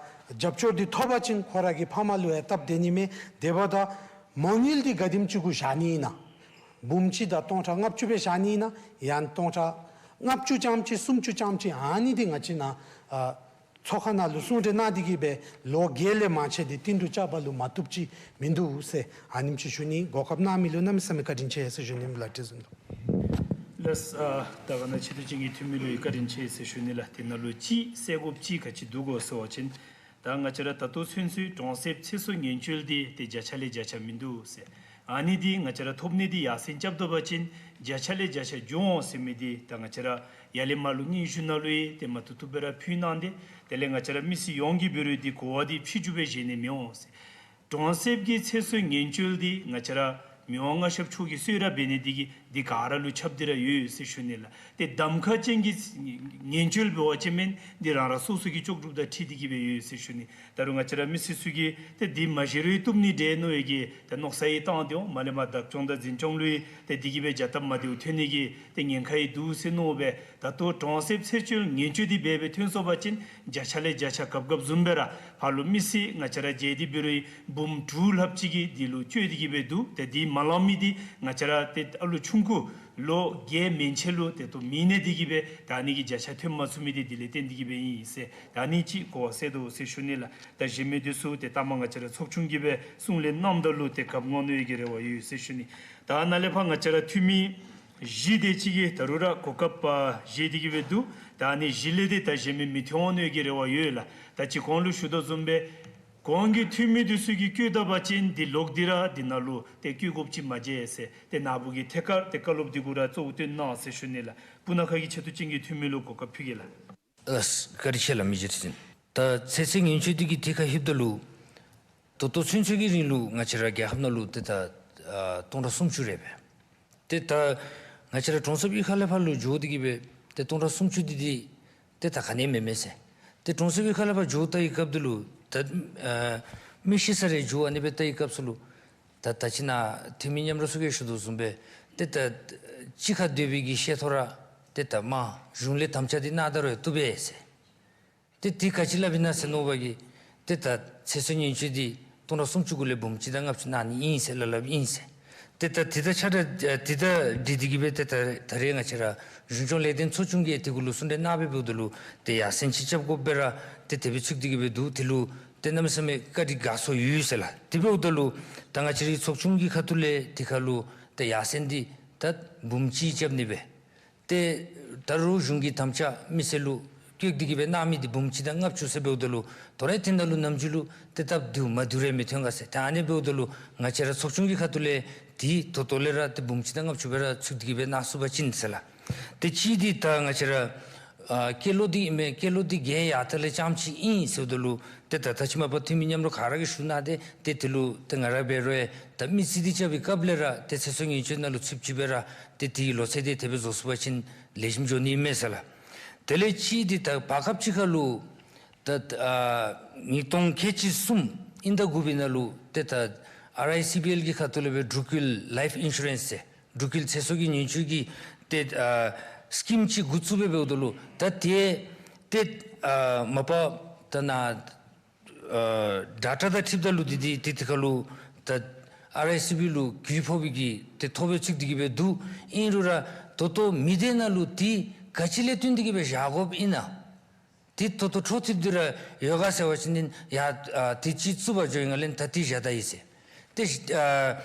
རྒྱབ་སྐྱོར་འདི་ཐོབ་པ་ཅིན་ཁོ་ར་གི་ཕ་མ་ལུ་ཡང་སྟབས་བདེ་ནི་མས། དེ་འབདཝ་ད་མ་དངུལ་འདི་ག་དེམ་ཅིག་གུ་བཞག་ནི་ཨིན་ན། འབུམ་གཅིག་དང་སྟོང་ཕྲག་ལྔ་བཅུ་སྦེ་བཞག་ནི་ཨིན་ན། ཡང་སྟོང་ཕྲག་ལྔ་བཅུ་ཙམ་ཅིག་སུམ་ཅུ་ཙམ་ཅིག་ཨ་ནི་འདི་ང་བཅས་ནཱ་ཨ་ཚོགས་ཁང་ནང་ལུ་གསུང་གྲོས་གནང་སྟེ་གི་སྦེ་ལོ་བརྒྱད་ལས་མང་ཆེ་འདི་བསྟུན་གྲོས་རྐྱབ་པ་ལུ་མ་བཏུབ་ཅིག་མིན་འདུག་ཟེར་ཨ་ནེམ་ཅིག་ཞུ་ནི། གོ་སྐབས་གནང་མི་ལུ་གནམ་མེད་ས་མེད་བཀའ་དྲིན་ཆེ་ཟེར་ཞུ་ནི་ལགས། བཀྲིན་བཟང་། ལགས། ཨ་ད་ག་ནི་ཆེ་བསྟོད་ཅན་གྱི་འཐུས་མི་ལུ་བཀའ་དྲིན་ཆེ་ཟེར་ཞུ་ནི་ལགས། དེ་ནང་ལུ་གཅིག་གསལ་དགོཔ་ཅིག་ག་ཅི་འདུག་གོ་ཟེར་བ་ཅིན་ད་ང་བཅས་ར་ད་ལྟོ་ཚུན་ཚོད་གྲོང་གསེབ་ཚེ་སྲོག་ཉེན་བཅོལ་འདི་ཏེ་བརྒྱ་ཆ་ལས་བརྒྱ་ཆ་མིན་འདུག་ཟེར། ཨ་ནི་འདི་ང་བཅས་ར་ཐོབ་ནི་འདི་ཡར་སེང་རྐྱབ་ད་པ་ཅིན་བརྒྱ་ཆ་ལས་བརྒྱ་ཆ་འགྱོ་འོང་ཟེར་མི་འདི་ད་ང་བཅས་ར་ཡར་ལས་མར་ལུ་སྙན་ཞུ་ནང་ལུ་ཡང་ཏེ་མ་བཏུབ་བཏུབ་སྦེ་ར་ཕུལ་གནང་སྟེ་དེ་ལས་ང་བཅས་ར་མི་སེར་ཡོངས་ཀྱིས་འབད་རུང་འདི་གོ་བ་འདི་ཕྱི་འགྱུར་སྦེ་བཞེས་ནི་མི་འོང་ཟེར། གྲོང་གསེབ་ཀྱི་ཚེ་སྲོག་ཉེན་བཅོལ་འདི་ང་བཅས་ར་མི་དབང་མངའ་ཞབས་མཆོག་གིས་གསོལ་རས་འབད་ནི་འདི་གིས་འདི་ག་ར་ལུ་ཁྱབ་སྟེ་ར་ཡོད་ཟེར་ཞུ་ནི་ལགས། ཏེ་གདམ་ཁ་ཅན་གྱི་ཉེན་བཅོལ་འབད་བ་ཅིན་མེན་འདི་རང་རང་སོ་སོ་གི་ལྕོགས་གྲུབ་དང་འཁྲིལ་ཏེ་གི་སྦེ་ཡོད་ཟེར་ཞུ་ནི། ད་རུང་ང་བཅས་ར་མི་སེར་ཚུ་གིས་ཏེ་འདི་མ་བཞེས་རུང་བཏུབ་ནི་འདྲས་མནོ་བའི་གི་ཏེ་མནོ་བསམ་ཡང་བཏང་སྟེ་འོང་། མར་ལས་མར་བདག་སྐྱོང་དང་འཛིན་སྐྱོང་ལུ་ཡང་ཏེ་འདི་གིས་སྦེ་བྱ་སྟབས་མ་བདེཝ་ཐོན་ནི་གི་ཏེ་ཉེན་ཁ་ཡང་འདུག་ཟེར་མནོ་སྦེ་ད་ལྟོ་གྲོང་གསེབ་ཚེ་སྲོག་ཉེན་བཅོལ་འདི་འབད་སྦེ་ཐོན་སོང་པ་ཅིན་བརྒྱ་ཆ་ལས་བརྒྱ་ཆ་གབ་གབ་བཟུམ་སྦེ་ར་ཕར་ལུ་མི་སེར་ང་བཅས་ར་མཇལ་ཏེ་འབད་རུང་འབུམ་དྲུག་ལྷགཔ་ཅིག་གིས་འདི་ལུ་འགྱོ་སྟེ་གི་སྦེ་འདུག། ཏེ་འདི་མ་ལང་མི་འདི་ང་བཅས་ར་ཏེ་ཨ་ལོ་ཆུང་ཀུ་ལོ་བརྒྱད་མན་ཆད་ལུ་ཏེ་ད་ལྟོ་མི་ནད་འདི་གིས་སྦེ་ད་ཨ་ནི་གི་བརྒྱ་ཆ་ཐོན་མ་ཚུགས་མི་འདི་འདི་ལས་བརྟེན་ཏེ་གི་སྦེ་ཨིན་ཟེར་ད་ཨ་ནི་ཅིག་གོ་བ་གསལ་དོ་ཟེར་ཞུ་ནི་ལགས། ད་གཞན་མི་འདི་ཚུ་ཏེ་ལྟ་མ་ང་བཅས་ར་ཚོགས་ཆུང་གིས་སྦེ་གསུང་གླེང་གནངམ་ད་ལུ་ཏེ་གབ་ངོ་ནི་ཡོད་ཀྱི་རེ་བ་ཡོད་ཟེར་ཞུ་ནི། ད་ནཱ་ལས་ཕར་ང་བཅས་ར་འཐུས་མི་བཞི་དེ་ཅིག་གིས་ད་རུང་ར་གོ་སྐབས་ཨ་བཞེས་ཏེ་གི་སྦེ་འདུག། ད་ཨ་ནི་བཞི་ལས་ཏེ་ད་གཞན་མི་མི་ཐོན་འོང་ནི་ཡོད་ཀྱི་རེ་བ་ཡོད་ལགས། ད་ཅི་གོང་ལུ་ཞུ་དོ་བཟུམ་སྦེ་གོང་གི་འཐུས་མི་འདི་ཚུ་གིས་བཀོད་ད་པ་ཅིན་འདི་ལོག་སྟེ་ར་འདི་ནང་ལུ་ཏེ་བཀོད་དགོཔ་ཅིག་མ་མཇལ་ཟེར། ཏེ་ནཱ་བུ་གི་ཐད་ཁར་ཏེ་བཀའ་སློབ་འདི་གུ་ར་གཙོ་བོ་བཏོན་གནང་ཟེར་ཞུ་ནི་ལགས། སྤུ་ན་ཁ་གི་ཆེ་བསྟོད་ཅན་གྱི་འཐུས་མི་ལུ་གོ་སྐབས་ཕུལ་གེ་ལགས། ལགས། བཀའ་དྲིན་ཆེ་ལགས། མི་རྗེ་བཀྲིན། ད་ཚེ་སྲོག་ཉེན་བཅོལ་འདི་གི་ཐད་ཁར་ལྷོདཔ་ད་ལུ་ད་ལྟོ་ཚུན་ཚོད་ཀྱི་རིང་ལུ་ང་བཅས་ར་རྒྱལ་ཁབ་ནང་ལུ་ཏེ་ད་ཨ་སྟོང་ཕྲག་སུམ་ཅུ་རེ་སྦེ། ཏེ་ད་ང་བཅས་ར་གྲོང་གསེབ་གཡུས་ཁ་ལས་ཕར་ལུ་འགྱོ་སྟེ་གི་སྦེ་ཏེ་སྟོང་ཕྲག་སུམ་ཅུ་འདི་འདི་ཏེ་ད་ག་ནི་མེད་མས་ཟེར། ཏེ་གྲོང་གསེབ་གཡུས་ཁ་ལས་ཕར་འགྱོ་བལྟ་བའི་སྐབས་ད་ལུ་ད་ཨ་མི་ཤི་ས་རེ་འགྱོ་ཨ་ནི་སྦེ་བལྟ་བའི་སྐབས་སུ་ལུ་ད་ད་ཅི་ནཱ་འཐུས་མི་མཉམ་རོགས་ཚུ་གིས་ཞུ་དོ་བཟུམ་སྦེ་ཏེ་ད་གཅིག་ཁར་སྡོད་པའི་གི་བཤད་ཐོ་ར་ཏེ་ད་མ་གཞུང་ལས་དམ་བཅའ་འདི་གནང་ད་རུང་བཏུབ་པས་ཟེར། ཏེ་འདི་ག་ཅི་སླབ་ཨིན་ན་ཟེར་མནོ་བ་གིས་ཏེ་ད་ཚེ་སྲོག་ཉེན་བཅོལ་འདི་སྟོང་ཕྲག་སུམ་ཅུ་གུ་ལས་འབུམ་གཅིག་དང་ལྔ་བཅུ་གནང་ནི་ཨིན་ཟེར་སླབ་སླབ་ཨིན་ཟེར། ཏེ་ད་འདི་དང་ཆ་འདྲ་འདི་དང་འདི་འདི་གིས་སྦེ་ཏེ་ད་ད་རེས་ང་བཅས་ར་གཞུང་སྐྱོང་ལས་དོན་ཚོགས་ཆུང་གིས་འདི་གུ་ལུ་གསུང་གྲོས་གནང་སྦེ་འབདཝ་ད་ལུ་ཏེ་ཡར་སེང་ཅིག་རྐྱབ་དགོཔ་སྦེ་ར་ཏེ་དེ་སྦེ་ཚུད་དེ་གི་སྦེ་འདུག། དེ་ལུ་ཏེ་གནམ་མེད་ས་མེད་བཀའ་དྲིན་དགའ་ཚོར་ཡོད་ཟེར་ལགས། དེ་འབདཝ་ད་ལུ་ད་ང་བཅས་རའི་ཚོགས་ཆུང་གི་ཁ་ཐུག་ལས་འདི་ཁར་ལུ་ཏེ་ཡར་སེང་འདི་ད་འབུམ་གཅིག་རྐྱབ་ནི་སྦེ། ཏེ་ད་རུང་གཞུང་གི་དམ་བཅའ་མི་སེར་ལུ་ བཀོད་དེ་གི་སྦེ་གནང་མི་འདི་འབུམ་གཅིག་དང་ལྔ་བཅུ་ཟེར་འབདཝ་ད་ལུ་དོ་རུང་དེ་ནང་ལུ་ནམ་རྒྱུན་ལུ་ཏེ་སྟབས་བདེཝ་མ་བདེཝ་རེ་མི་ཐོན་ག་ཟེར། ད་ཨ་ནི་འབདཝ་ད་ལུ་ང་བཅས་ར་ཚོགས་ཆུང་གི་ཁ་ཐུག་ལས་ཏེ་ད་ལྟོ་ལས་ར་ཏེ་འབུམ་གཅིག་དང་ལྔ་བཅུ་སྦེ་ར་ཚུད་དེ་གི་སྦེ་གནང་ཚུགས་པ་ཅིན་ཟེར་ལགས། ཏེ་གཅིག་འདི་ད་ང་བཅས་ར་ཨ་སྐྱེས་ལོ་འདི་ཨིན་མས། སྐྱེས་ལོ་འདི་རྒས་ཡར་ད་ལས་རྐྱངམ་ཅིག་ཨིན་ཟེརཝ་ད་ལུ་ཏེ་ད་ད་ཕྱི་མ་པ་འཐུས་མི་མཉམ་རོགས་ག་ར་གིས་ཞུ་གནང་སྟེ་ཏེ་དེ་ལུ་ཏེ་ང་ར་འབད་རུང་ད་མི་རྩིས་འདི་རྐྱབ་པའི་སྐབས་ལས་ར་ཏེ་ཚེ་སྲོག་ཉེན་བཅོལ་ནང་ལུ་ཚུདཔ་ཅིག་སྦེ་ར་ཏེ་དེའི་ལོ་ཚད་འདི་དེ་སྦེ་བཟོ་ཚུགས་པ་ཅིན་ལེགས་ཤོམ་འགྱོ་ནི་ཨིན་མས་ཟེར་ལགས། དེ་ལས་གཅིག་འདི་ད་བར་སྐབས་ཅིག་ཁར་ལུ་ད་ཨ་ཉིས་སྟོང་ཁལ་གཅིག་གསུམ་དབྱིན་ཟླ་དགུ་པའི་ནང་ལུ་ཏེ་ད་ཨར་ཨའི་སི་བི་ཨེལ་གྱི་ཁ་ཐུག་ལས་སྦེ་འབྲུག་ཁུལ་ལའིཕ་ཨིན་ཤུ་རེནསི་ཟེར་འབྲུག་ཁུལ་ཚེ་སྲོག་གི་ཉེན་བཅོལ་གྱི་ཏེ་ཨ་སི་ཀིམ་ཅིག་འགོ་བཙུགས་སྦེ་འབདཝ་ད་ལུ་ད་དེ་ཏེ་ཨ་མ་པ་ད་ནཱ་ཨ་ཌེ་ཊ་དང་འཁྲིལཝ་ད་ལུ་འདི་འདི་ཏེ་དེ་ཁར་ལུ་ད་ཨར་ཨའི་སི་བི་ཨེལ་ལུ་གུ་ཕོག་པའི་གི་ཏེ་ཐོ་སྦེ་ཚུད་དེ་གི་སྦེ་འདུག། ཨིན་རུང་ར་ད་ལྟོ་མི་སྡེ་ནང་ལུ་འདི་ག་ཅི་ལས་བརྟེན་ཏེ་གི་སྦེ་བཞག་དགོཔ་ཨིན་ན། འདི་ད་ལྟོ་འཕྲོ་མཐུད་དེ་ར་ཡོད་ག་ཟེར་བ་ཅིན་ཡ་ཨ་དུས་ཅི་བཙུགས་པ་འགྱོ་ཡི་ག་ལས་ད་འདི་བཞག་ད་ཡི་ཟེར། ཏེ་ཨ་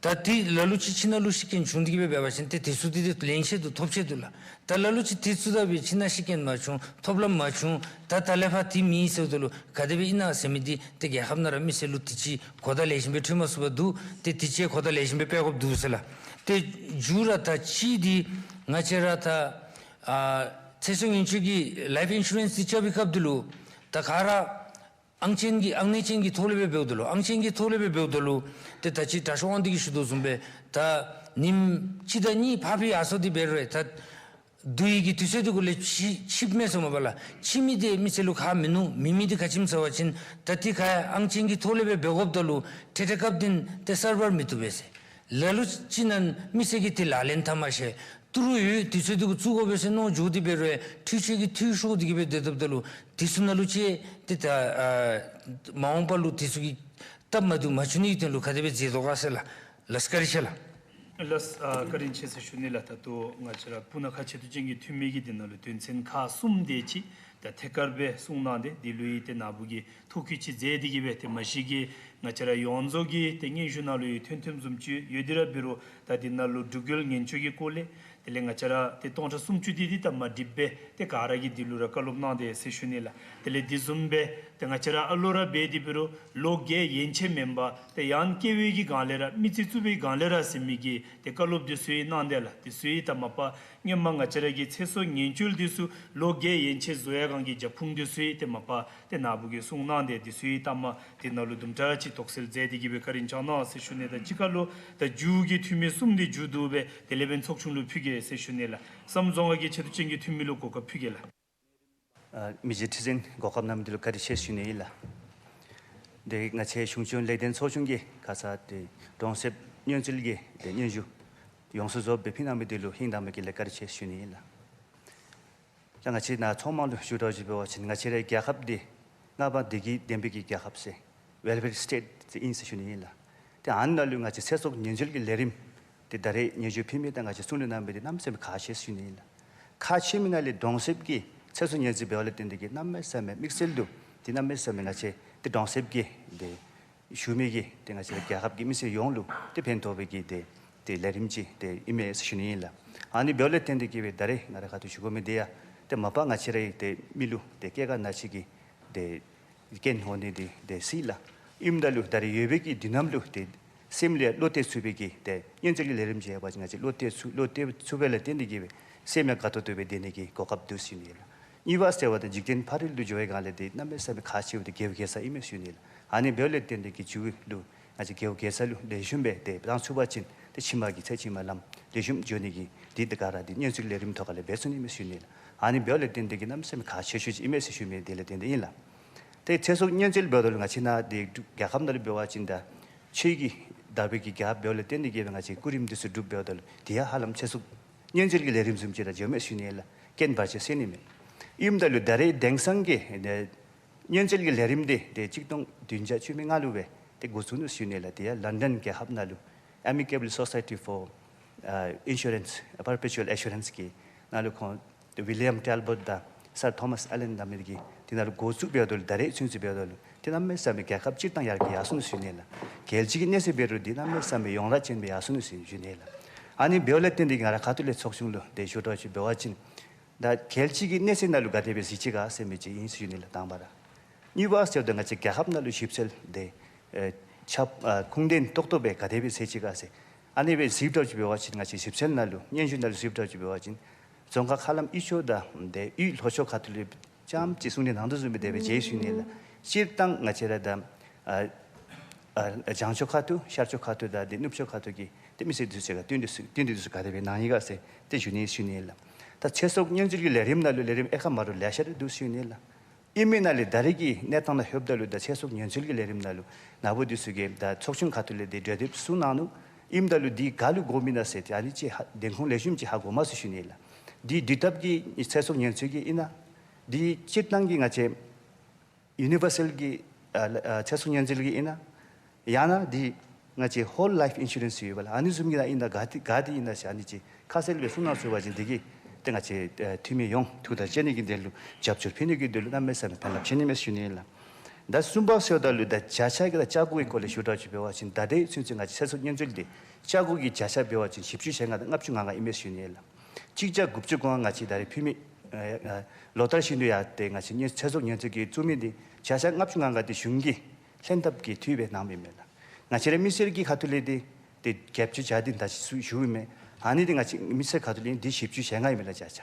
ད་འདི་ལ་ལུ་ཅིག་ཁྱིམ་ནང་ལུ་ཤི་རྐྱེན་བྱུང་སྟེ་གི་སྦེ་འབད་བ་ཅིན་ཏེ་དེ་ཚུ་འདི་ཏེ་ལེན་ཆེད་དུ་ཐོབ་ཆེད་དུ་ལགས། ད་ལ་ལུ་ཅིག་འདི་བཙུགས་ད་སྦེ་ཁྱིམ་ནང་ཤི་རྐྱེན་མ་བྱུང་ཐོབ་ལམ་མ་བྱུང་ད་ད་ལས་ཕར་འདི་མེད་ཟེརཝ་ད་ལུ་ག་དེ་སྦེ་ཨིན་ན་ཟེར་མི་འདི་ཏེ་རྒྱལ་ཁབ་ནང་ར་མི་སེར་ལུ་དུས་ཅི་གོ་བརྡ་ལེགས་ཤོམ་སྦེ་འཕྲོད་མ་ཚུགས་པར་འདུག། ཏེ་དུས་ཅི་གོ་བརྡ་ལེགས་ཤོམ་སྦེ་སྤེལ་དགོཔ་འདུག་ཟེར་ལགས། ཏེ་མཇུག་ར་ད་གཅིག་འདི་ང་བཅས་ར་ད་ཨ་ཚེ་སྲོག་ཉེན་བཅོལ་གྱི་ལའིཕ་ཨིན་ཤུ་རེནསི་འདི་རྐྱབ་པའི་སྐབས་འདི་ལུ་ད་ག་ར་ཨང་ཅན་གྱི་ཨང་གནས་ཅན་གྱི་ཐོག་ལས་སྦེ་འབདཝ་ད་ལུ་ཨང་ཅན་གྱི་ཐོག་ལས་སྦེ་འབདཝ་ད་ལུ་ཏེ་ད་ཅི་དྲག་ཤོས་དབང་འདུས་ཀྱིས་ཞུ་དོ་བཟུམ་སྦེ་ད་ཉིནམ་གཅིག་དང་གཉིས་ཕར་ཕྱིན་ཡར་སོང་འདི་འབད་རུང་ད་བསྡུ་ཡི་གི་དུས་ཚོད་འདི་གུ་ལས་ཕྱི་ཕྱིཔ་མས་ཟེར་མ་པ་ལགས། ཕྱི་མི་འདི་མི་སེར་ལུ་ཁག་མིན་ནུག། མེད་མི་འདི་ག་ཅི་སྨོ་ཟེར་བ་ཅིན་ད་འདི་ག་ཡང་ཨང་ཅན་གྱི་ཐོག་ལས་སྦེ་འབད་དགོཔ་ད་ལུ་ཏེ་ཏེ་སྐབས་འདི་ཏེ་སར་བར་མི་བཏུབ་པས་ཟེར། ལ་ལུ་ཅིག་ནང་མི་སེར་གྱིས་ཏེ་ལག་ལེན་འཐབ་མ་ཤེས། ཏི་རུ་ཡོད་དུས་ཚོད་འདི་གུ་བཙུགས་དགོ་པས་ཟེར་མནོ་འགྱོ་སྟེ་འབད་རུང་འཕྲུལ་ཆས་ཀྱི་འཐུས་ཤོར་ཏེ་གི་སྦེ་སྡོདཔ་ད་ལུ་དེ་ཚུ་ནང་ལུ་ཅིག་ཏེ་ད་ཨ་མ་འོངས་པ་ལུ་དེ་ཚུ་གི་སྟབས་མ་བདེཝ་མ་བྱུང་ནི་གི་དོན་ལུ་ག་དེ་སྦེ་མཛད་དོ་ག་ཟེར་ལགས། ལགས་བཀའ་དྲིན་ཆེ་ལགས། ལགས་ཨ་བཀའ་དྲིན་ཆེ་ཟེར་ཞུ་ནི་ལགས། ད་ལྟོ་ང་བཅས་ར་སྤུ་ན་ཁ་ཆེ་བསྟོད་ཅན་གྱི་འཐུས་མི་གིས་འདི་ནང་ལུ་དོན་ཚན་ཁག་གསུམ་དེ་ཅིག་ད་ཐད་ཀར་སྦེ་གསུངས་གནང་སྟེ་འདི་ལུ་ཡང་ཏེ་ནཱ་བུ་གིས་ཐོ་བཀོད་ཅིག་མཛད་དེ་གི་སྦེ་ཏེ་མ་གཞི་གི་ང་བཅས་ར་ཡོངས་རྫོགས་ཀྱི་ཏེ་སྙན་ཞུ་ནང་ལུ་ཡང་ཐོན་ཐོནམ་བཟུམ་ཅིག་ཡོད། དེ་ར་འབད་རུང་ད་འདི་ནང་ལུ་འབྲུག་རྒྱལ་ངན་སྤྱོད་ཀྱི་སྐོར་ལས་དེ་ལས་ང་བཅས་ར་ཏེ་སྟོང་ཕྲག་སུམ་ཅུ་དེ་འདི་ད་མ་འགྲིགཔ་སྦེ་ཏེ་ག་ར་གིས་འདི་ལུ་ར་བཀའ་སློབ་གནང་སྟེ་ཟེར་ཞུ་ནི་ལགས། དེ་ལས་དེ་བཟུམ་སྦེ་ཏེ་ང་བཅས་ར་ཨ་ལོ་ར་འབད་དེ་འབད་རུང་ལོ་རྒས་ཡན་ཆད་མེན་པར་ཏེ་ཡང་སྐྱེ་བའི་གི་སྒང་ལས་ར་མི་རྩིས་བཙུགས་པའི་སྒང་ལས་ར་ཟེར་མི་གི་ཏེ་བཀའ་སློབ་འདི་ཚུ་ཡང་གནང་སྟེ་ལགས། འདི་ཚུ་ཡང་ད་མ་པ་སྔོན་མ་ང་བཅས་ར་གི་ཚེ་སྲོག་ཉེན་བཅོལ་འདི་ཚུ་ལོ་རྒས་ཡན་ཆད་བཟོ་ཡར་སྒང་གི་རྒྱབ་ཁུངས་འདི་ཚུ་ཡང་ཏེ་མ་པ་ཏེ་ནཱ་བུ་གིས་གསུངས་གནང་སྟེ་འདི་ཚུ་ཡང་ད་མ་འདི་ནང་ལུ་དུམ་གྲ་ཅིག་དོགས་སེལ་མཛད་དེ་གི་སྦེ་བཀའ་དྲིན་བསྐྱང་གནང་ཟེར་ཞུ་ནི། ད་གཅིག་ཁར་ལུ་ད་མཇུག་གི་འཐུས་མི་གསུམ་འདི་མཇུག་བསྡུ་སྦེ་དེ་ལས་འབདན་ཚོགས་ཆུང་ལུ་ཕུལ་གེ་ཟེར་ཞུ་ནི་ལགས། བསམ་རྫོང་ཁ་གི་ཆེ་བསྟོད་ཅན་གྱི་འཐུས་མི་ལུ་གོ་སྐབས་ཕུལ་གེ་ལགས། ཨ་མི་རྗེ་ཁྲི་འཛིན་གོ་སྐབས་གནང་མི་འདི་ལུ་བཀའ་དྲིན་ཆེ་ཞུ་ནི་ཨིན་ལགས། ཏེ་ང་བཅས་གཞུང་སྐྱོང་ལེགས་ལྡན་ཚོགས་ཆུང་གིས་ཁ་ཙ་ཏེ་གྲོང་གསེབ་སྨྱོན་བཙུགས་ཀྱི་ཏེ་སྙན་ཞུ་ཡོངས་སུ་རྫོགསཔ་སྦེ་ཕུལ་གནང་མི་འདི་ལུ་ཧིང་དྭངས་མ་གི་ལས་བཀའ་དྲིན་ཆེ་ཞུ་ནི་ཨིན་ལགས། ད་ང་བཅས་ནཱ་ཚོགས་མང་ལུ་ཞུ་དོ་ཅིག་འབད་བ་ཅིན་ང་བཅས་རའི་རྒྱལ་ཁབ་འདི་སྔགས་པ་བདེ་སྐྱིད་ལྡན་པའི་གི་རྒྱལ་ཁབ་ཟེར་ཝེལ་ཕེར་སི་ཊེཊ་ཟེར་ཨིན་ཟེར་ཞུ་ནི་ཨིན་ལགས། ཏེ་ཨ་ནཱ་ལུ་ང་བཅས་ཚེ་སྲོག་ཉེན་བཅོལ་གྱི་ལས་རིམ་འདི་ད་རེས་སྙན་ཞུ་ཕུལ་མི་དང་ང་བཅས་གསུང་གྲོས་གནང་མི་འདི་གནམ་མེད་ས་མེད་ཁག་ཆེ་ཟེར་ཞུ་ནི་ཨིན་ལགས། ཁག་ཆེ་མི་ནང་ལས་གྲོང་གསེབ་ཀྱི་ཚེ་སྲོག་ཉེན་འཛིན་འབདཝ་ལས་བརྟེན་ཏེ་གི་གནམ་མེད་ས་མེད་དམིགས་བསལ་དུ་ཏེ་གནམ་མེད་ས་མེད་ང་བཅས་ཏེ་གྲོང་གསེབ་ཀྱི་ཏེ་བཞུགས་མི་གི་ཏེ་ང་བཅས་ར་རྒྱལ་ཁབ་ཀྱི་མི་སེར་ཡོངས་ལུ་ཏེ་ཕན་ཐོགས་པའི་གི་ཏེ་ཏེ་ལས་རིམ་ཅིག་ཏེ་ཨིན་མས་ཟེར་ཞུ་ནི་ཨིན་ལགས། ཨ་ནི་འབདཝ་ལས་བརྟེན་ཏེ་གི་སྦེ་ད་རེས་ང་ར་ཁ་ཐུག་ཞུ་དགོ་མི་འདི་ཡང་ཏེ་མ་པ་ང་བཅས་རའི་ཏེ་མི་ལུ་ཏེ་སྐྱེ་རྒ་ན་འཆི་གི་ཏེ་རྐྱེན་འོང་ནི་འདི་ཏེ་སྲིད་ལགས། ཨིནམ་ད་ལུ་ད་རེས་ཡོད་པའི་གི་དུས་ནམ་ལུ་ཏེ་སེམས་ལས་བློ་གཏད་ཚུགས་པའི་གི་ཏེ་སྙན་བརྒྱུད་ཀྱི་ལས་རིམ་ཅིག་ཡོད་པ་ཅིན་ང་བཅས་བློ་གཏད་ཚུགས་བློ་གཏད་ཚུགས་པ་ལས་བརྟེན་ཏེ་གི་སྦེ་སེམས་ཡང་དགའ་ཏོག་ཏོ་སྦེ་སྡོད་ནི་གི་གོ་སྐབས་འདུག་ཟེར་ཞུ་ནི་ལགས། གཉིས་པ་ཟེར་བ་ད་འཇིག་རྟེན་ཕ་རོལ་ཏུ་འགྱོ་བའི་སྒང་ལས་ཏེ་གནམ་མེད་ས་མེད་ཁག་ཆེཝ་འདི་རྒྱལ་པོའི་རྒྱལ་ས་ཨིན་མས་ཟེར་ཞུ་ནི་ལགས། ཨ་ནི་འབདཝ་ལས་བརྟེན་ཏེ་གི་མཇུག་ལུ་ང་བཅས་རྒྱལ་པོའི་རྒྱལ་ས་ལུ་ལེགས་ཤོམ་སྦེ་ཏེ་བཏང་ཚུགས་པ་ཅིན་ཏེ་ཕྱི་མ་གི་ཚེ་ཕྱི་མ་ལམ་ལེགས་ཤོམ་འགྱོ་ནི་གི་འདི་ཏེ་ག་ར་འདི་སྙན་བརྒྱུད་ཀྱི་ལས་རིམ་ཐོག་ཁ་ལས་འབད་ཚུགས་ནི་མས་ཟེར་ཞུ་ནི་ལགས། ཨ་ནི་འབདཝ་ལས་བརྟེན་ཏེ་གི་གནམ་མེད་ས་མེད་ཁག་ཆེ་ཤོས་ཅིག་ཨིན་མས་ཟེར་ཞུ་མི་འདི་ལས་བརྟེན་ཏེ་ཨིན་ལགས། ཏེ་ཚེ་སྲོག་ཉེན་བཅོལ་འབདཝ་ད་ལུ་ང་བཅས་ནཱ་འདི་རྒྱལ་ཁབ་ནང་ལུ་འབད་བ་ཅིན་ད་ཆོས་ཀྱི་དར་བའི་གི་རྒྱལ་ཁབ་འབདཝ་ལས་བརྟེན་ཏེ་གི་སྦེ་ང་བཅས་སྐུ་རིམ་འདི་ཚུ་སྒྲུབ་འབདཝ་ད་ལུ་དེ་ཡང་ཧ་ལམ་ཚེ་སྲོག་ཉེན་བཅོལ་གྱི་ལས་རིམ་བཟུམ་ཅིག་ར་འགྱོཝ་མས་ཟེར་ཞུ་ནི་ལགས། རྐྱེན་བར་ཆད་སེལ་ནི་མས། ཨིནམ་ད་ལུ་ད་རེས་དེང་སང་གི་ཨེ་ཉེན་བཅོལ་གྱི་ལས་རིམ་འདི་ཏེ་གཅིག་སྟོང་བདུན་བརྒྱ་བཅུ་མེད་ལྔ་ལུ་སྦེ་ཏེ་འགོ་བཙུགས་ནུག་ཟེར་ཞུ་ནི་ལགས། དེ་ཡང་ལོན་ཌོན་རྒྱལ་ཁབ་ནང་ལུ་Amicable Society for ཨ་Insurance Perpetual Assurance གི་ནང་ལུ་ཁོང་ཏེ་ཝི་ལི་ཡམ་ཊེལ་བོཊ་དང་སར་ཐོ་མཱས་ཨེ་ལན་ཟེར་མི་འདི་གིས་དེ་ནང་ལུ་འགོ་བཙུགས་འབདཝ་ད་ལུ་ད་རེས་ཚུན་ཚོད་འབདཝ་ད་ལུ་ཏེ་གནམ་མེད་ས་མེད་རྒྱལ་ཁབ་སྤྱིར་བཏང་ཡར་རྒྱས་ཡར་སོང་ནུག་ཟེར་ཞུ་ནི་ལགས། རྒྱལ་སྤྱི་གི་གནས་ཚད་འབད་རུང་ཏེ་གནམ་མེད་ས་མེད་ཡོངས་གྲགས་ཅན་སྦེ་ཡར་སོང་ནུག་ཟེར་ཞུ་ནི་ལགས། ཨ་ནི་འབདཝ་ལས་བརྟེན་ཏེ་ང་ར་ཁ་ཐུག་ལས་ཚོགས་ཆུང་ལུ་ཏེ་ཞུ་དོ་ཅིག་འབད་བ་ཅིན་ ད་རྒྱལ་སྤྱི་གི་གནས་ཚད་ནང་ལུ་ག་དེ་སྦེ་གཟིགས་ཅི་ག་ཟེར་མི་ཅིག་ཨིན་ཟེར་ཞུ་ནི་ལགས་དང་པ་ར། གཉིས་པ་ཟེརཝ་ད་ང་བཅས་རྒྱལ་ཁབ་ནང་ལུ་ཞིབ་འཚོལ་འདི་ཨེ་ཁྱབ་ཨ་ཁུངས་ལྡན་ཏོག་ཏོ་སྦེ་ག་དེ་སྦེ་མཛད་ཅི་ག་ཟེར། ཨ་ནི་སྦེ་གཟིགས་དྲགས་ཅིག་འབད་བ་ཅིན་ང་བཅས་ཞིབ་འཚོལ་ནང་ལུ་སྙན་ཞུ་ནང་ལུ་གཟིགས་དྲགས་ཅིག་འབད་བ་ཅིན་རྫོང་ཁག་མཁར་ལམ་ཡུལ་ཕྱོགས་དང་འདི་ཡུལ་ལྷོ་ཕྱོགས་ཁ་ཐུག་ལས་རྐྱངམ་ཅིག་གསུང་གྲོས་གནང་དོ་བཟུམ་སྦེ་དེ་སྦེ་མཇལ་ཞུ་ནི་ལགས། སྤྱིར་བཏང་ང་བཅས་ར་ད་ཨ་ཨ་བྱང་ཕྱོགས་ཁ་ཐུག་ཤར་ཕྱོགས་ཁ་ཐུག་དང་འདི་ནུབ་ཕྱོགས་ཁ་ཐུག་གི་ཏེ་མི་སེར་འདི་ཚུ་ག་བསྟུན་གྲོས་ཚུ་བསྟུན་གྲོས་འདི་ཚུ་ག་དེ་སྦེ་གནང་ཡི་ག་ཟེར་ཏེ་ཞུ་ནི་ཞུ་ནི་ལགས། ད་ཚེ་སྲོག་ཉེན་འཚོལ་གྱི་ལས་རིམ་ནང་ལུ་ལས་རིམ་ཨེ་ཁ་མ་རུ་ལེ་ཤ་ར་འདུག་ཞུ་ནི་ལགས། ཨིན་མི་ནང་ལས་ད་རེས་ཀྱི་གནས་སྟངས་ནང་ལྷོདཔ་ད་ལུ་ད་ཚེ་སྲོག་ཉེན་འཚོལ་གྱི་ལས་རིམ་ནང་ལུ་ནཱ་བུ་འདི་ཚུ་གིས་ད་ཚོགས་ཆུང་ཁ་ཐུག་ལས་འདི་གྲོས་འདེབས་གསུངས་གནང་ནུག། ཨིནམ་ད་ལུ་འདི་ག་ལུ་དགོཔ་ཨིན་ན་ཟེར་ཏེ་ཨ་ནི་ཅིག་ཧ་བདེན་ཁུངས་ལེགས་ཤོམ་ཅིག་ཧ་གོ་མས་ཟེར་ཞུ་ནི་ལགས། འདི་དུས་ཐབས་ཀྱི་ཚེ་སྲོག་ཉེན་འཚོལ་གྱི་ཨིན་ན། འདི་སྤྱིར་བཏང་གི་ང་བཅས་ཡུ་ནི་ཝར་སཱལ་གྱི་ཨ་ཨ་ཚེ་སྲོག་ཉེན་འཚོལ་གྱི་ཨིན་ན། ཡང་ན་འདི་ང་བཅས་ཧོལ་ལའིཕ་ཨིན་ཤུ་རེནསི་ཡོད་པ་ལགས། ཨ་ནི་བཟུམ་གྱི་ནང་ཨིན་ན་ག་ཏེ་ག་ཏེ་ཨིན་ན་ཟེར་ཨ་ནི་ཅིག་ཁ་གསལ་སྦེ་གསུང་གནང་ཚུགས་པ་ཅིན་འདི་གིས་ཏེ་ང་བཅས་ཨ་འཐུས་མི་ཡོངས་ཐུགས་ཐག་བཅད་ནི་གི་དོན་ལུ་རྒྱབ་སྐྱོར་ཕུལ་ནི་གི་དོན་ལུ་གནམ་མེད་ས་མེད་ཕན་རླབས་ཆེ་ནི་མས་ཞུ་ནི་ལགས། ད་གསུམ་པ་ཟེརཝ་ད་ལུ་ད་བརྒྱ་ཆ་གི་ད་ཆ་བགོས་ཀྱི་སྐོར་ལས་ཞུ་དྲགས་ཅིག་འབད་བ་ཅིན་ད་ལྟོ་ཚུན་ཚོད་ང་བཅས་ཚེ་སྲོག་ཉེན་འཚོལ་འདི་ཆ་བགོས་ཀྱི་བརྒྱ་ཆ་འབད་བ་ཅིན་བཞི་བཅུ་ཞེ་ལྔ་དང་ལྔ་བཅུ་ང་ལྔ་ཨིན་མས་ཞུ་ནི་ལགས། གཅིག་བརྒྱ་དགུ་བཅུ་གོ་ལྔ་ང་བཅས་ད་རེས་ཕུལ་མི་ཨ་ཨ་ལོ་ལྟར་བཞིན་དུ་ཡང་ཏེ་ང་བཅས་ཉེན་ཚེ་སྲོག་ཉེན་འཚོལ་གྱི་བཙུགས་མི་འདི་བརྒྱ་ཆ་ལྔ་བཅུ་ང་ལྔ་འདི་གཞུང་གིས་ལྷན་ཐབས་ཀྱིས་འཐུས་སྦེ་གནངམ་ཨིན་མས་ལགས། ང་བཅས་ར་མི་སེར་གྱི་ཁ་ཐུག་ལས་འདི་ཏེ་བརྒྱད་ཅུ་གྱ་བདུན་ད་ཅི་ཞུ་ཞུཝ་ཨིན་མས། ཨ་ནི་འདི་ང་བཅས་མི་སེར་ཁ་ཐུག་ལས་འདི་བཞི་བཅུ་ཞེ་ལྔ་ཨིན་མས་ལགས་བརྒྱ་ཆ།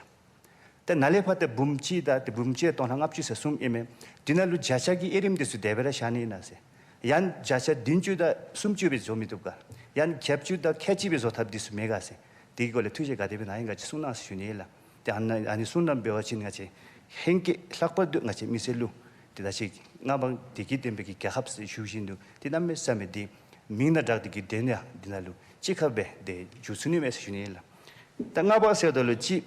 ཏེ་ནཱ་ལས་ཕར་ཏེ་འབུམ་གཅིག་དང་ཏེ་འབུམ་གཅིག་སྟོང་ཕྲག་ལྔ་བཅུ་ཟེར་གསུམ་ཨིན་མས། འདི་ནང་ལུ་བརྒྱ་ཆ་གི་དབྱེ་རིམ་འདི་ཚུ་དེ་སྦེ་ར་བཞག་ནི་ཨིན་ན་ཟེར། ཡང་བརྒྱ་ཆ་བདུན་ཅུ་དང་སུམ་ཅུ་སྦེ་བཟོ་མི་བཏུབ་ག། ཡང་བརྒྱད་ཅུ་དང་ཁལ་གཅིག་སྦེ་བཟོ་ཐབས་འདི་ཚུ་མེད་ག་ཟེར། དེ་གི་སྐོར་ལས་ཐུགས་བཞེད་ག་དེ་སྦེ་གནང་ཡི་ག་ཅིག་གསུང་གནང་ཟེར་ཞུ་ནི་ལགས། ཏེ་ཨ་ནི་ཨ་ནི་གསུང་གནངམ་འབད་བ་ཅིན་ང་བཅས་ཧེང་སྐལ་ལྷག་པར་དུ་ང་བཅས་མི་སེར་ལུ་ཏེ་ད་ཅི་མངའ་འབངས་བདེ་སྐྱིད་ལྡན་པའི་གི་རྒྱལ་ཁབ་ཟེར་ཞུ་བཞིན་དུ་ཏེ་གནམ་མེད་ས་མེད་འདི་མིང་དང་སྦྲགས་ཏེ་གི་དོན་ཡང་འདི་ནང་ལུ་གཅིག་ཁར་སྦེ་ཏེ་འགྱུར་ཚུགས་ནི་མས་ཟེར་ཞུ་ནི་ལགས། ད་ལྔ་པ་ཟེརཝ་ད་ལུ་ཅིག་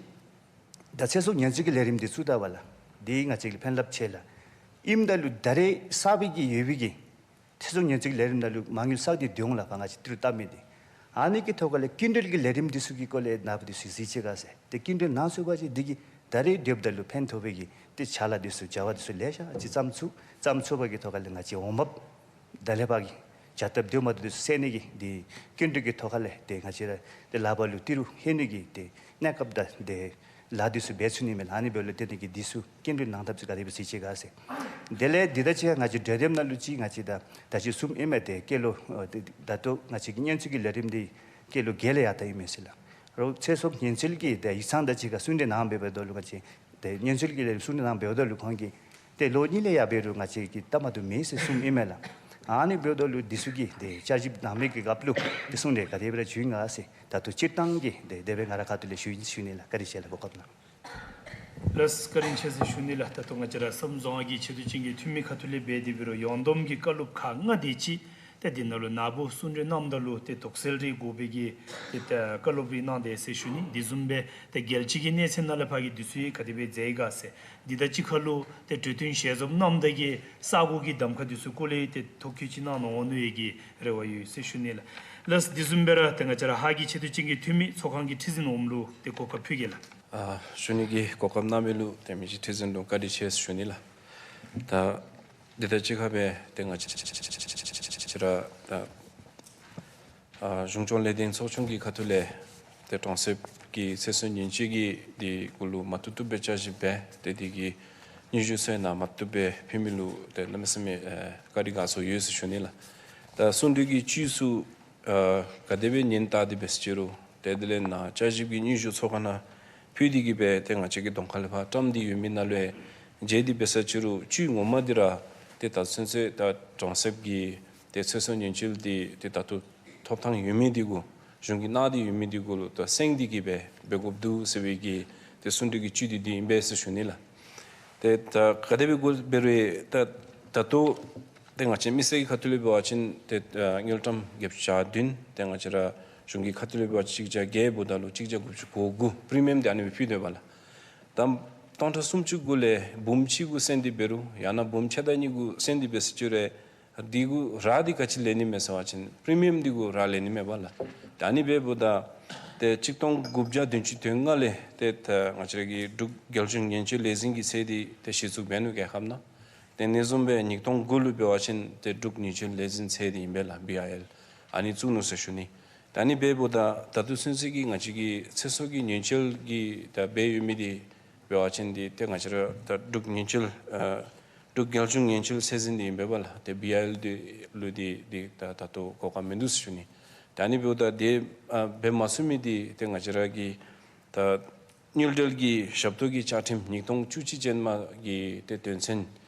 ད་ཚེ་སྲོག་ཉེན་འཚོལ་གྱི་ལས་རིམ་འདི་བཙུགས་ད་པ་ལགས། འདི་ང་བཅས་ལུ་ཕན་རླབས་ཆེ་ལགས། ཨིནམ་ད་ལུ་ད་རེས་གསར་པའི་གི་ཡོད་པའི་གི་ཚེ་སྲོག་ཉེན་འཚོལ་གྱི་ལས་རིམ་ནང་ལུ་མ་དངུལ་བསགས་ཏེ་སྡོད་འོང་ལགས་པ། ང་བཅས་ཏི་རུ་བཏབ་མི་འདི་ཨ་ནི་གི་ཐོག་ཁ་ལས་སྐྱིན་འགྲུལ་གྱི་ལས་རིམ་འདི་ཚུ་གི་སྐོར་ལས་ནཱ་བུ་འདི་ཚུ་གཟིགས་ཅི་ག་ཟེར། ཏེ་སྐྱིན་འགྲུལ་གནང་ཚུགས་པ་ཅིན་འདི་གིས་ད་རེས་སྡོདཔ་ད་ལུ་ཕན་ཐོགས་པའི་གི་ཏེ་ཅ་ལ་འདི་ཚུ་བྱ་བ་འདི་ཚུ་ལེ་ཤ་ཅིག་བརྩམས་ཚུགས། བརྩམས་ཚུགས་པ་གི་ཐོག་ཁ་ལས་ང་བཅས་འོང་འབབ་ད་ལས་ཕར་གྱི་བྱ་སྟབས་བདེཝ་མ་བདེཝ་འདི་ཚུ་སེལ་ནི་གི་འདི་སྐྱིན་འགྲུལ་གྱི་ཐོག་ཁ་ལས་ཏེ་ང་བཅས་ར་ཏེ་ལག་པ་ལུ་ཏི་རུ་ལྷོད་ནི་གི་ཏེ་གནས་སྐབས་དང་ཏེ་ལཱ་འདི་ཚུ་འབད་ཚུགས་ནི་མས་ལགས། ཨ་ནི་འབདཝ་ལས་བརྟེན་ཏེ་གི་འདི་ཚུ་སྐྱིན་འགྲུལ་གནང་ཐབས་ཚུ་ག་དེ་སྦེ་གཟིགས་ཅི་ག་ཟེར། དེ་ལས་འདི་དང་གཅིག་ཁར་ང་བཅས་གྲོས་འདེབས་ནང་ལུ་ཅིག་ང་བཅས་ད་ད་ཅི་གསུམ་ཨིན་མས། ཏེ་སྐྱེས་ལོ་ཨ་ཏེ་ད་ལྟོ་ང་བཅས་ཀྱི་ཉེན་འཚོལ་གྱི་ལས་རིམ་འདི་སྐྱེས་ལོ་བརྒྱད་ལས་ཡར་ད་ཨིན་མས་ཟེར་ལགས། རོགས་ཚེ་སྲོག་ཉེན་འཚོལ་གྱི་ཏེ་ཡིག་ཚང་དང་གཅིག་ཁར་གསུང་གྲོས་གནང་འབདཝ་ད་ལུ་ང་བཅས་ཏེ་ཉེན་འཚོལ་གྱི་ལས་རིམ་གསུང་གྲོས་གནང་འབདཝ་ད་ལུ་ཁོང་གིས་ཏེ་ལོ་གཉིས་ལས་ཡར་འབད་རུང་ང་བཅས་ཀྱིས་བལྟ་མ་བཏུབ་མེད་ཟེར་གསུངམ་ཨིན་མས་ལགས། ཨ་ནི་འབདཝ་ད་ལུ་འདི་ཚུ་གི་ཏེ་བསྐྱར་ཞིབ་གནང་མི་གི་སྐབས་ལུ་ཏེ་གསུང་གྲོས་ག་དེ་སྦེ་ར་བྱུང་ཡི་ག་ཟེར་ད་ལྟོ་སྤྱིར་བཏང་གི་ཏེ་དེ་སྦེ་ང་རའི་ཁ་ཐུག་ལས་ཞུ་ཡི་ཞུ་ནི་ལགས། བཀའ་དྲིན་ཆེ་ལགས། གོ་སྐབས་གནང་། ལགས་བཀའ་དྲིན་ཆེ་ཟེར་ཞུ་ནི་ལགས། ད་ལྟོ་ང་བཅས་ར་སམ་རྫོང་ཁག་གི་ཆེ་བསྟོད་ཅན་གྱི་འཐུས་མི་ཁ་ཐུག་ལས་འབད་དེ་འབད་རུང་ཡོངས་བསྡོམས་ཀྱི་བཀའ་སློབ་ཁག་ལྔ་དེ་ཅིག་ཏེ་འདི་ནང་ལུ་ནཱ་བུ་གསུང་གྲོས་གནངམ་ད་ལུ་ཏེ་དོགས་སེལ་རེ་དགོ་པའི་གི་ཏེ་ད་བཀའ་སློབ་རེ་གནང་དེས་ཟེར་ཞུ་ནི། དེ་བཟུམ་སྦེ་ཏེ་རྒྱལ་སྤྱི་གི་གནས་ཚད་ནང་ལས་ཕར་གྱི་འདི་ཚུ་ཡང་ག་དེ་སྦེ་མཛད་ཡི་ག་ཟེར། འདི་དང་གཅིག་ཁར་ལུ་ཏེ་གྲོས་བསྟུན་ཞལ་འཛོམས་གནངམ་ད་གི་ས་སྒོ་གི་གདམ་ཁ་འདི་ཚུ་སྐོར་ལས་ཏེ་ཐུགས་ཁུར་ཅིག་གནང་གནང་འོང་ནི་ཡོད་པའི་གི་རེ་བ་ཡོད་ཟེར་ཞུ་ནི་ལགས། ལགས་དེ་བཟུམ་སྦེ་ར་ཏེ་ང་བཅས་ར་ཧཱ་གི་ཆེ་བསྟོད་ཅན་གྱི་འཐུས་མི་ཚོགས་ཁང་གི་ཁྲི་འཛིན་འོགམ་ལུ་ཏེ་གོ་སྐབས་ཕུལ་གེ་ལགས། ཨ་ཞུ་ནི་གི་གོ་སྐབས་གནང་མི་ལུ་ཏེ་མི་རྗེ་ཁྲི་འཛིན་ལུ་བཀའ་དྲིན་ཆེ་ཟེར་ཞུ་ནི་ལགས། ད་འདི་དང་གཅིག་ཁར་སྦེ་ཏེ་ང་བཅས་ར་ད་ཨ་གཞུང་སྐྱོང་ལས་དོན་ཚོགས་ཆུང་གི་ཁ་ཐུག་ལས་ཏེ་གྲོང་གསེབ་ཀྱི་ཚེ་སྲོག་ཉེན་བཅོལ་གྱི་འདི་གུ་ལུ་མ་བཏུབ་བཏུབ་སྦེ་བསྐྱར་ཞིབ་འབད་དེ་འདི་གི་སྙན་ཞུ་ཚུ་ནཱ་མ་བཏུབ་སྦེ་ཕུལ་མི་ལུ་ཏེ་གནམ་མེད་ས་མེད་ཨ་བཀའ་དྲིན་དགའ་ཚོར་ཡོད་ཟེར་ཞུ་ནི་ལགས། ད་གསུང་གྲོས་ཀྱི་བཅུད་ཚུ་ཨ་ག་དེ་སྦེ་ཉན་བལྟ་སྟེ་འབད་ཟེར་ཅི་རུང་ཏེ་དེ་ལས་ནཱ་བསྐྱར་ཞིབ་ཀྱི་སྙན་ཞུ་ཚོགས་ཁང་ནང་ཕུལ་ཏེ་གི་སྦེ་ཏེ་ང་བཅས་ཀྱི་གདོང་ཁ་ལས་ཕར་བཀྲམ་སྟེ་ཡོད་མི་ནང་ལུ་མཇལ་ཏེ་འབད་ཟེར་ཅི་རུང་བཅུད་ངོ་མ་འདི་ར་ཏེ་ད་ཚུན་ཚོད་ད་གྲོང་གསེབ་ཀྱི་ཏེ་ཚེ་སྲོག་ཉེན་བཅོལ་འདི་ཏེ་ད་ལྟོ་ཐོབ་ཐང་ཡོད་མི་འདི་གུ་གཞུང་གིས་གནང་སྟེ་ཡོད་མི་འདི་གུ་ལུ་ད་སེང་སྟེ་གི་སྦེ་འབད་དགོཔ་འདུག་ཟེར་བའི་གི་ཏེ་གསུང་གྲོས་ཀྱི་བཅུད་འདི་འདི་ཨིན་པས་ཟེར་ཞུ་ནི་ལགས། ཏེ་ད་ག་དེ་སྦེ་དགོ་འབད་རུང་ད་ད་ལྟོ་ཏེ་ང་བཅས་མི་སེར་གྱི་ཁ་ཐུག་ལས་འབད་བ་ཅིན་ཏེ་ཨ་དངུལ་ཀྲམ་བརྒྱད་ཅུ་གྱ་བདུན་ཏེ་ང་བཅས་ར་གཞུང་གི་ཁ་ཐུག་ལས་འབད་བ་ཅིན་གཅིག་བརྒྱ་བརྒྱད་འབདཝ་ད་ལུ་གཅིག་བརྒྱ་དགུ་བཅུ་གོ་དགུ་པི་རི་མི་ཡམ་འདི་ཨ་ནི་སྦེ་ཕུལ་དོ་ཡོདཔ་ལགས། ད་སྟོང་ཕྲག་སུམ་ཅུ་གུ་ལས་འབུམ་གཅིག་གུ་སེང་སྟེ་འབད་རུང་ཡང་ན་འབུམ་ཕྱེད་དང་གཉིས་གུ་སེང་སྟེ་འབད་ཟེར་ཅི་རུང་འདི་གུ་ར་འདི་ག་ཅི་ལེན་ནི་མས་ཟེར་བ་ཅིན་པི་རི་མི་ཡམ་འདི་གུ་ར་ལེན་ནི་མས་པ་ལགས། ད་ཨ་ནི་འབདཝ་ད་ཏེ་གཅིག་སྟོང་དགུ་བརྒྱ་བདུན་ཅུ་དོན་ལྔ་ལས་ཏེ་ད་ང་བཅས་ར་གི་འབྲུག་རྒྱལ་གཞུང་ཉེན་བཅོལ་ལས་འཛིན་གྱི་ཚད་འདི་ཏེ་གཞི་བཙུགས་འབད་ནུག་རྒྱལ་ཁབ་ནང་། ཏེ་ཨ་ནི་བཟུམ་སྦེ་ཉིས་སྟོང་དགུ་ལུ་འབད་བ་ཅིན་ཏེ་འབྲུག་ཉེན་བཅོལ་ལས་འཛིན་ཚད་འདི་ཨིན་པས་ལགས། བི་ཨའི་ཨེལ་ཨ་ནི་བཙུགས་ནུག་ཟེར་ཞུ་ནི། ད་ཨ་ནི་འབདཝ་ད་ད་ལྟོ་ཚུན་ཚོད་ཀྱི་ང་བཅས་ཀྱི་ཚེ་སྲོག་གི་ཉེན་བཅོལ་གྱི་ད་འབད་ཡོད་མི་འདི་ འབད་བ་ཅིན་འདི་ཏེ་ང་བཅས་ར་ད་འབྲུག་ཉེན་བཅོལ་ཨ་འབྲུག་རྒྱལ་གཞུང་ཉེན་བཅོལ་ཚད་འཛིན་འདི་ཨིན་པས་ལགས། ཏེ་བི་ཨའི་ཨེལ་འདི་ལུ་འདི་འདི་ད་ད་ལྟོ་གོ་སྐབས་མིན་འདུག་ཟེར་ཞུ་ནི། ཏེ་ཨ་ནི་འབདཝ་ད་འདི་ཨ་འབད་མ་ཚུགས་མི་འདི་ཏེ་ང་བཅས་ར་གི་ད་དངུལ་འབྲེལ་གྱི་ཞབས་ཏོག་གི་བཅའ་ཁྲིམས་ཉིས་སྟོང་བཅུ་གཅིག་ཅན་མ་གི་ཏེ་དོན་ཚན་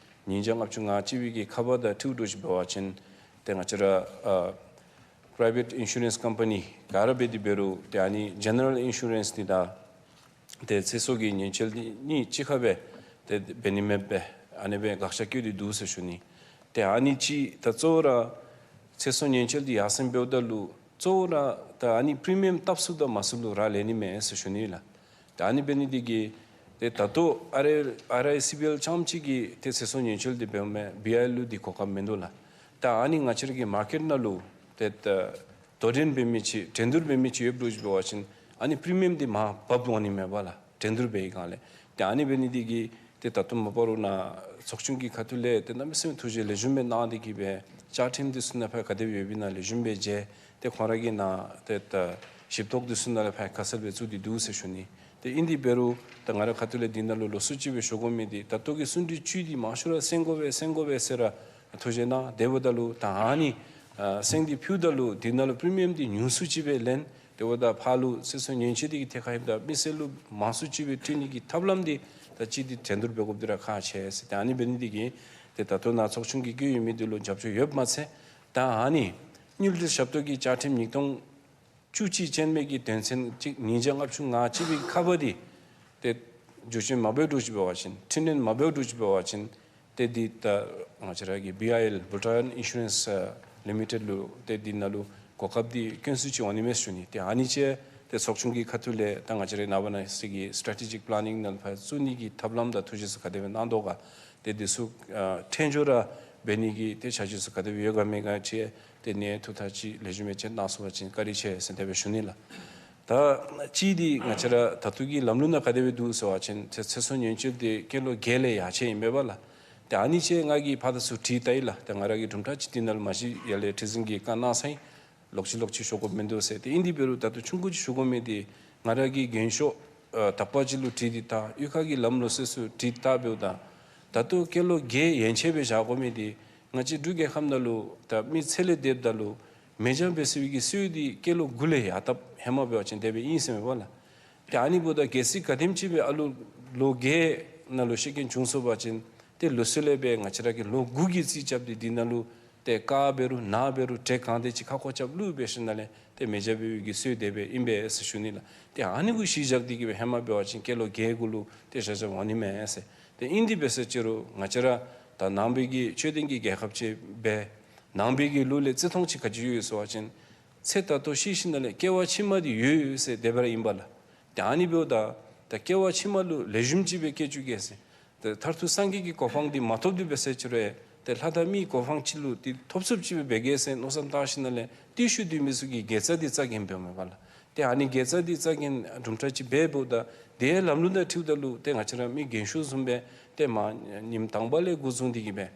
ཉིས་བརྒྱ་ལྔ་བཅུ་ང་གཅིག་པའི་གི་ཁ་པར་དང་འཁྲིལཝ་འདྲཝ་ཅིག་འབད་བ་ཅིན་ཏེ་ང་བཅས་ར་ཨ་པ་རའི་ཝེཊ་ཨིན་ཤུ་རེནསི་ཀམ་པ་ནི་ག་ར་འབད་དེ་འབད་རུང་ཏེ་ཨ་ནི་ཇེ་ནེ་རལ་ཨིན་ཤུ་རེནསི་འདི་དང་ཏེ་ཚེ་སྲོག་གི་ཉེན་བཅོལ་འདི་གཉིས་གཅིག་ཁར་སྦེ་ཏེ་འབད་ནི་མེདཔ་སྦེ་ཨ་ནི་སྦེ་དགག་བཞག་བཀོད་དེ་འདུག་ཟེར་ཞུ་ནི། ཏེ་ཨ་ནི་ཅིག་ད་གཙོ་བོ་ར་ཚེ་སྲོག་ཉེན་བཅོལ་འདི་ཡར་སེང་འབདཝ་ད་ལུ་གཙོ་བོ་ར་ད་ཨ་ནི་པི་རི་མི་ཡམ་བཏབ་ཚུགསཔ་དང་མ་ཚུགསཔ་ལུ་རག་ལས་ནི་མས་ཟེར་ཞུ་ནི་ལགས། ད་ཨ་ནི་འབད་ནི་འདི་གིས་ཏེ་ད་ལྟོ་ཨར་ཨའི་ཨར་ཨའི་སི་བི་ཨེལ་རྐྱངམ་གཅིག་གིས་ཏེ་ཚེ་སྲོག་ཉེན་བཅོལ་འདི་འབདཝ་མས། བི་ཨའི་ཨེལ་ལུ་འདི་གོ་སྐབས་མིན་འདུག་ལགས། ད་ཨ་ནི་ང་བཅས་ར་གི་མར་ཀེཊ་ནང་ལུ་ཏེ་ད་དོ་འགྲན་འབད་མི་ཅིག་འགྲན་བསྡུར་འབད་མི་ཅིག་ཡོདཔ་འདྲཝ་ཅིག་འབད་བ་ཅིན་ཨ་ནི་པི་རི་མི་ཡམ་འདི་མར་འབབ་འོང་ནི་མས་པ་ལགས། འགྲན་བསྡུར་འབད་བའི་སྒང་ལས། ཏེ་ཨ་ནི་འབད་ནི་འདི་གིས་ཏེ་ད་ལྟོ་མ་པ་རུང་ནཱ་ཚོགས་ཆུང་གི་ཁ་ཐུག་ལས་ཏེ་གནམ་མེད་ས་མེད་ཐུགས་རྗེ་ལེགས་ཤོམ་སྦེ་གནང་སྟེ་གིས་སྦེ་བཅའ་ཁྲིམས་འདི་ཚུ་ནཱ་ཕར་ག་དེ་སྦེ་ཡོདཔ་ཨིན་ན་ལེགས་ཤོམ་སྦེ་མཇལ། ཏེ་ཁོང་ར་གིས་ནཱ་ཏེ་ད་ཞིབ་རྟོག་འདི་ཚུ་ནཱ་ལས་ཕར་ཁ་གསལ་སྦེ་བཙུགས་ཏེ་འདུག་ཟེར་ཞུ་ནི། ཏེ་ཨིན་དེ་འབད་རུང་ད་ང་ར་ཁ་ཐུག་ལས་འདི་ནང་ལུ་ལོགས་སུ་ཅིག་སྦེ་ཞུ་དགོ་མི་འདི་ད་ལྟོ་གི་གསུང་གྲོས་བཅུད་འདི་མང་ཤོས་ར་གསན་དགོ་པས་གསན་དགོ་པས་ཟེར་ར་ཐུགས་རྗེ་གནང་། དེ་འབདཝ་ད་ལུ་ད་ཨ་ནི་ཨ་གསེང་འདི་ཕུལཝ་ད་ལུ་འདི་ནང་ལུ་པི་རི་མི་ཡམ་འདི་ཉུང་སུ་ཅིག་སྦེ་ལེན། དེ་འབདཝ་ད་ཕར་ལུ་ཚེ་སྲོག་ཉེན་བཅོལ་འདི་གི་ཐད་ཁར་ཨིནམ་ད་མི་སེར་ལུ་མང་སུ་ཅིག་སྦེ་སྤྲོད་ནི་གི་ཐབས་ལམ་འདི་ད་ཅིག་འདི་འགྲན་བསྡུར་འབད་དགོཔ་འདི་ར་ཁག་ཆེ་ཟེར། ཏེ་ཨ་ནི་འབད་ནི་འདི་གིས་ཏེ་ད་ལྟོ་ནཱ་ཚོགས་ཆུང་གིས་བཀོད་ཡོད་མི་འདི་ལུ་རྒྱབ་སྐྱོར་ཡོདཔ་མ་ཚད་ད་ཨ་ནི་དངུལ་འབྲེལ་ཞབས་ཏོག་གི་བཅའ་ཁྲིམས་ཉིས་སྟོང་བཅུ་གཅིག་ཅན་མའི་གི་དོན་ཚན་གཅིག་ཉིས་བརྒྱ་ལྔ་བཅུ་ང་གཅིག་པའི་ཁ་པར་འདི་ཏེ་འགྱུར་བཅོས་མ་འབད་འདྲཝ་ཅིག་འབད་བ་ཅིན་འཕྲི་སྣོན་མ་འབད་འདྲཝ་ཅིག་འབད་བ་ཅིན་ཏེ་འདི་ད་ང་བཅས་ར་གི་བི་ཨའི་ཨེལ་བྷུ་ཊཱན་ཨིན་ཤུ་རེནསི་ཨ་ལི་མི་ཊེཌ་ལུ་ཏེ་འདི་ནང་ལུ་གོ་སྐབས་འདི་དཀོན་སུ་ཅིག་འོང་ནི་མས་ཟེར་ཞུ་ནི། ཏེ་ཨ་ནི་ཅིག་ཏེ་ཚོགས་ཆུང་གི་ཁ་ཐུག་ལས་ད་ང་བཅས་ར་ནངས་པ་གནངས་ཚེ་གི་སི་ཊེ་ཊེ་ཇིག་པི་ལེ་ནིང་ནང་ཕར་བཙུགས་ནི་གི་ཐབས་ལམ་དང་ཐུགས་རྗེ་ཚུ་ག་དེ་སྦེ་གནང་དོ་ག། ཏེ་འདི་ཚུ་ཨ་ཐད་སྦྱོར་ར་འབད་ནི་གི་ཏེ་བྱ་སྤྱོད་ཚུ་ག་དེ་སྦེ་ཡོད་ག་མེད་ག་ཅིག་ཏེ་ནཱ་ཐུགས་ཐག་ཅིག་ལེགས་ཤོམ་སྦེ་བཅད་གནང་ཚུགས་པ་ཅིན་བཀའ་དྲིན་ཆེ་ཟེར་དེ་སྦེ་ཞུ་ནི་ལགས། ད་གཅིག་འདི་ང་བཅས་ར་ད་ལྟོ་གི་ལམ་ལུགས་ནང་ག་དེ་སྦེ་འདུག་ཟེར་བ་ཅིན་ཚེ་ཚེ་སྲོག་ཉེན་བཅོལ་འདི་སྐྱེས་ལོ་བརྒྱད་ལས་ཡར་ཆེ་ཨིན་པས་པ་ལགས། ཏེ་ཨ་ནི་ཅིག་ང་གིས་ཕར་དང་ཚུར་དྲིས་བལྟ་ཡི་ལགས། ཏེ་ང་ར་གིས་དུམ་གྲ་ཅིག་འདི་ནང་ལུ་མ་གཞི་ཡར་ལས་ཁྲི་འཛིན་གྱིས་བཀའ་གནང་ཚར་ཡི། ལོག་ཅི་ལོག་ཅི་ཞུ་དགོཔ་མིན་འདུག་ཟེར། ཏེ་ཨིན་དེ་འབད་རུང་ད་ལྟོ་ཆུང་ཀུ་ཅིག་ཞུ་དགོ་མི་འདི་ང་ར་གིས་རྒན་ཤོས་ཨ་དག་པ་ཅིག་ལུ་དྲིས་ཏེ་ད་གཡུས་ཁ་གི་ལམ་ལུགས་སྲོལ་ཚུ་དྲིས་བལྟ་འབདཝ་ད་ད་ལྟོ་སྐྱེས་ལོ་བརྒྱད་ཡན་ཆད་སྦེ་བཞག་དགོ་མི་འདི་ང་བཅས་འབྲུག་རྒྱལ་ཁབ་ནང་ལུ་ད་མི་ཚེ་ལས་འདས་ད་ལུ་མེ་བྱ་འབད་ཚུགས་པའི་གི་སྲོལ་འདི་སྐྱེས་ལོ་དགུ་ལས་ཡར་བཏབ་ཧེ་མ་འབད་བ་ཅིན་དེ་སྦེ་ཨིན་ཟེར་མས་པ་ལགས། ཏེ་ཨ་ནི་འབདཝ་ད་གལ་སྲིད་ག་དེམ་ཅིག་སྦེ་ཨ་ལུ་ལོ་བརྒྱད་ནང་ལུ་ཤི་རྐྱེན་བྱུང་སོང་པ་ཅིན་ཏེ་ལུགས་སྲོལ་ལས་སྦེ་ང་བཅས་ར་གིས་ལོ་དགུ་གི་རྩིས་རྐྱབ་སྟེ་འདི་ནང་ལུ་ཏེ་དཀར་འབད་རུང་ནག་འབད་རུང་བྲེ་གང་དེ་ཅིག་ཁ་སྐོང་རྐྱབ་བླུགས་འབད་ཞིནམ་ལས་ཏེ་མེ་བྱ་འབད་བའི་གི་སྲོལ་དེ་སྦེ་ཨིན་པས་ཟེར་ཞུ་ནི་ལགས། ཏེ་ཨ་ནི་གུ་གཞི་བཞག་སྟེ་གིས་སྦེ་ཧེ་མ་འབད་བ་ཅིན་སྐྱེས་ལོ་བརྒྱད་གུ་ལུ་ཏེ་བཞག་བཞགཔ་འོང་ནི་མས་ཟེར། ཏེ་ཨིན་དེ་འབད་ཟེར་ཅི་རུང་ང་བཅས་ར་ད་ནང་པའི་གི་ཆོས་ལྡན་གྱི་རྒྱལ་ཁབ་ཅིག་སྦེ་ནང་པའི་གི་ལུགས་ལས་བརྩི་མཐོང་ཅིག་ག་ཅི་ཡོད་ཟེར་བ་ཅིན་ཚེ་ད་ལྟོ་ཤི་ཞིནམ་ལས་སྐྱེ་བ་ཕྱི་མ་འདི་ཡོད་ཡོད་ཟེར་དེ་སྦེ་ར་ཨིན་པས་ལགས། ཏེ་ཨ་ནི་འབདཝ་ད་ད་སྐྱེ་བ་ཕྱི་མ་ལུ་ལེགས་ཤོམ་ཅིག་སྦེ་སྐྱེ་བཅུག་གེ་ཟེར། ཏེ་མཐར་ཐུག་སངས་རྒྱས་ཀྱི་གོ་འཕང་འདི་མ་ཐོབ་དེ་འབད་ཟེར་ཅི་རུང་ཏེ་ལྷ་དང་མིའི་གོ་འཕང་ཅིག་ལུ་འདི་ཐོབ་ཚུགསཔ་ཅིག་སྦེ་འབད་གེ་ཟེར་མནོ་བསམ་བཏང་ཞིནམ་ལས་ཏེ་ཤུལ་འདི་མི་ཚུ་གིས་དགེ་རྩ་འདི་རྩ་འགེངས་འབདཝ་མས་པ་ལགས། ཏེ་ཨ་ནི་དགེ་རྩ་འདི་རྩ་འགེངས་དུམ་གྲ་ཅིག་འབད་འབདཝ་ད་ཏེ་ལམ་ལུགས་ནང་འཁྲིལཝ་ད་ལུ་ཏེ་ང་བཅས་ར་མི་རྒན་ཤོས་བཟུམ་སྦེ་ཏེ་མ་ཉིནམ་དང་པ་ལས་འགོ་བཟུང་སྟེ་གིས་སྦེ་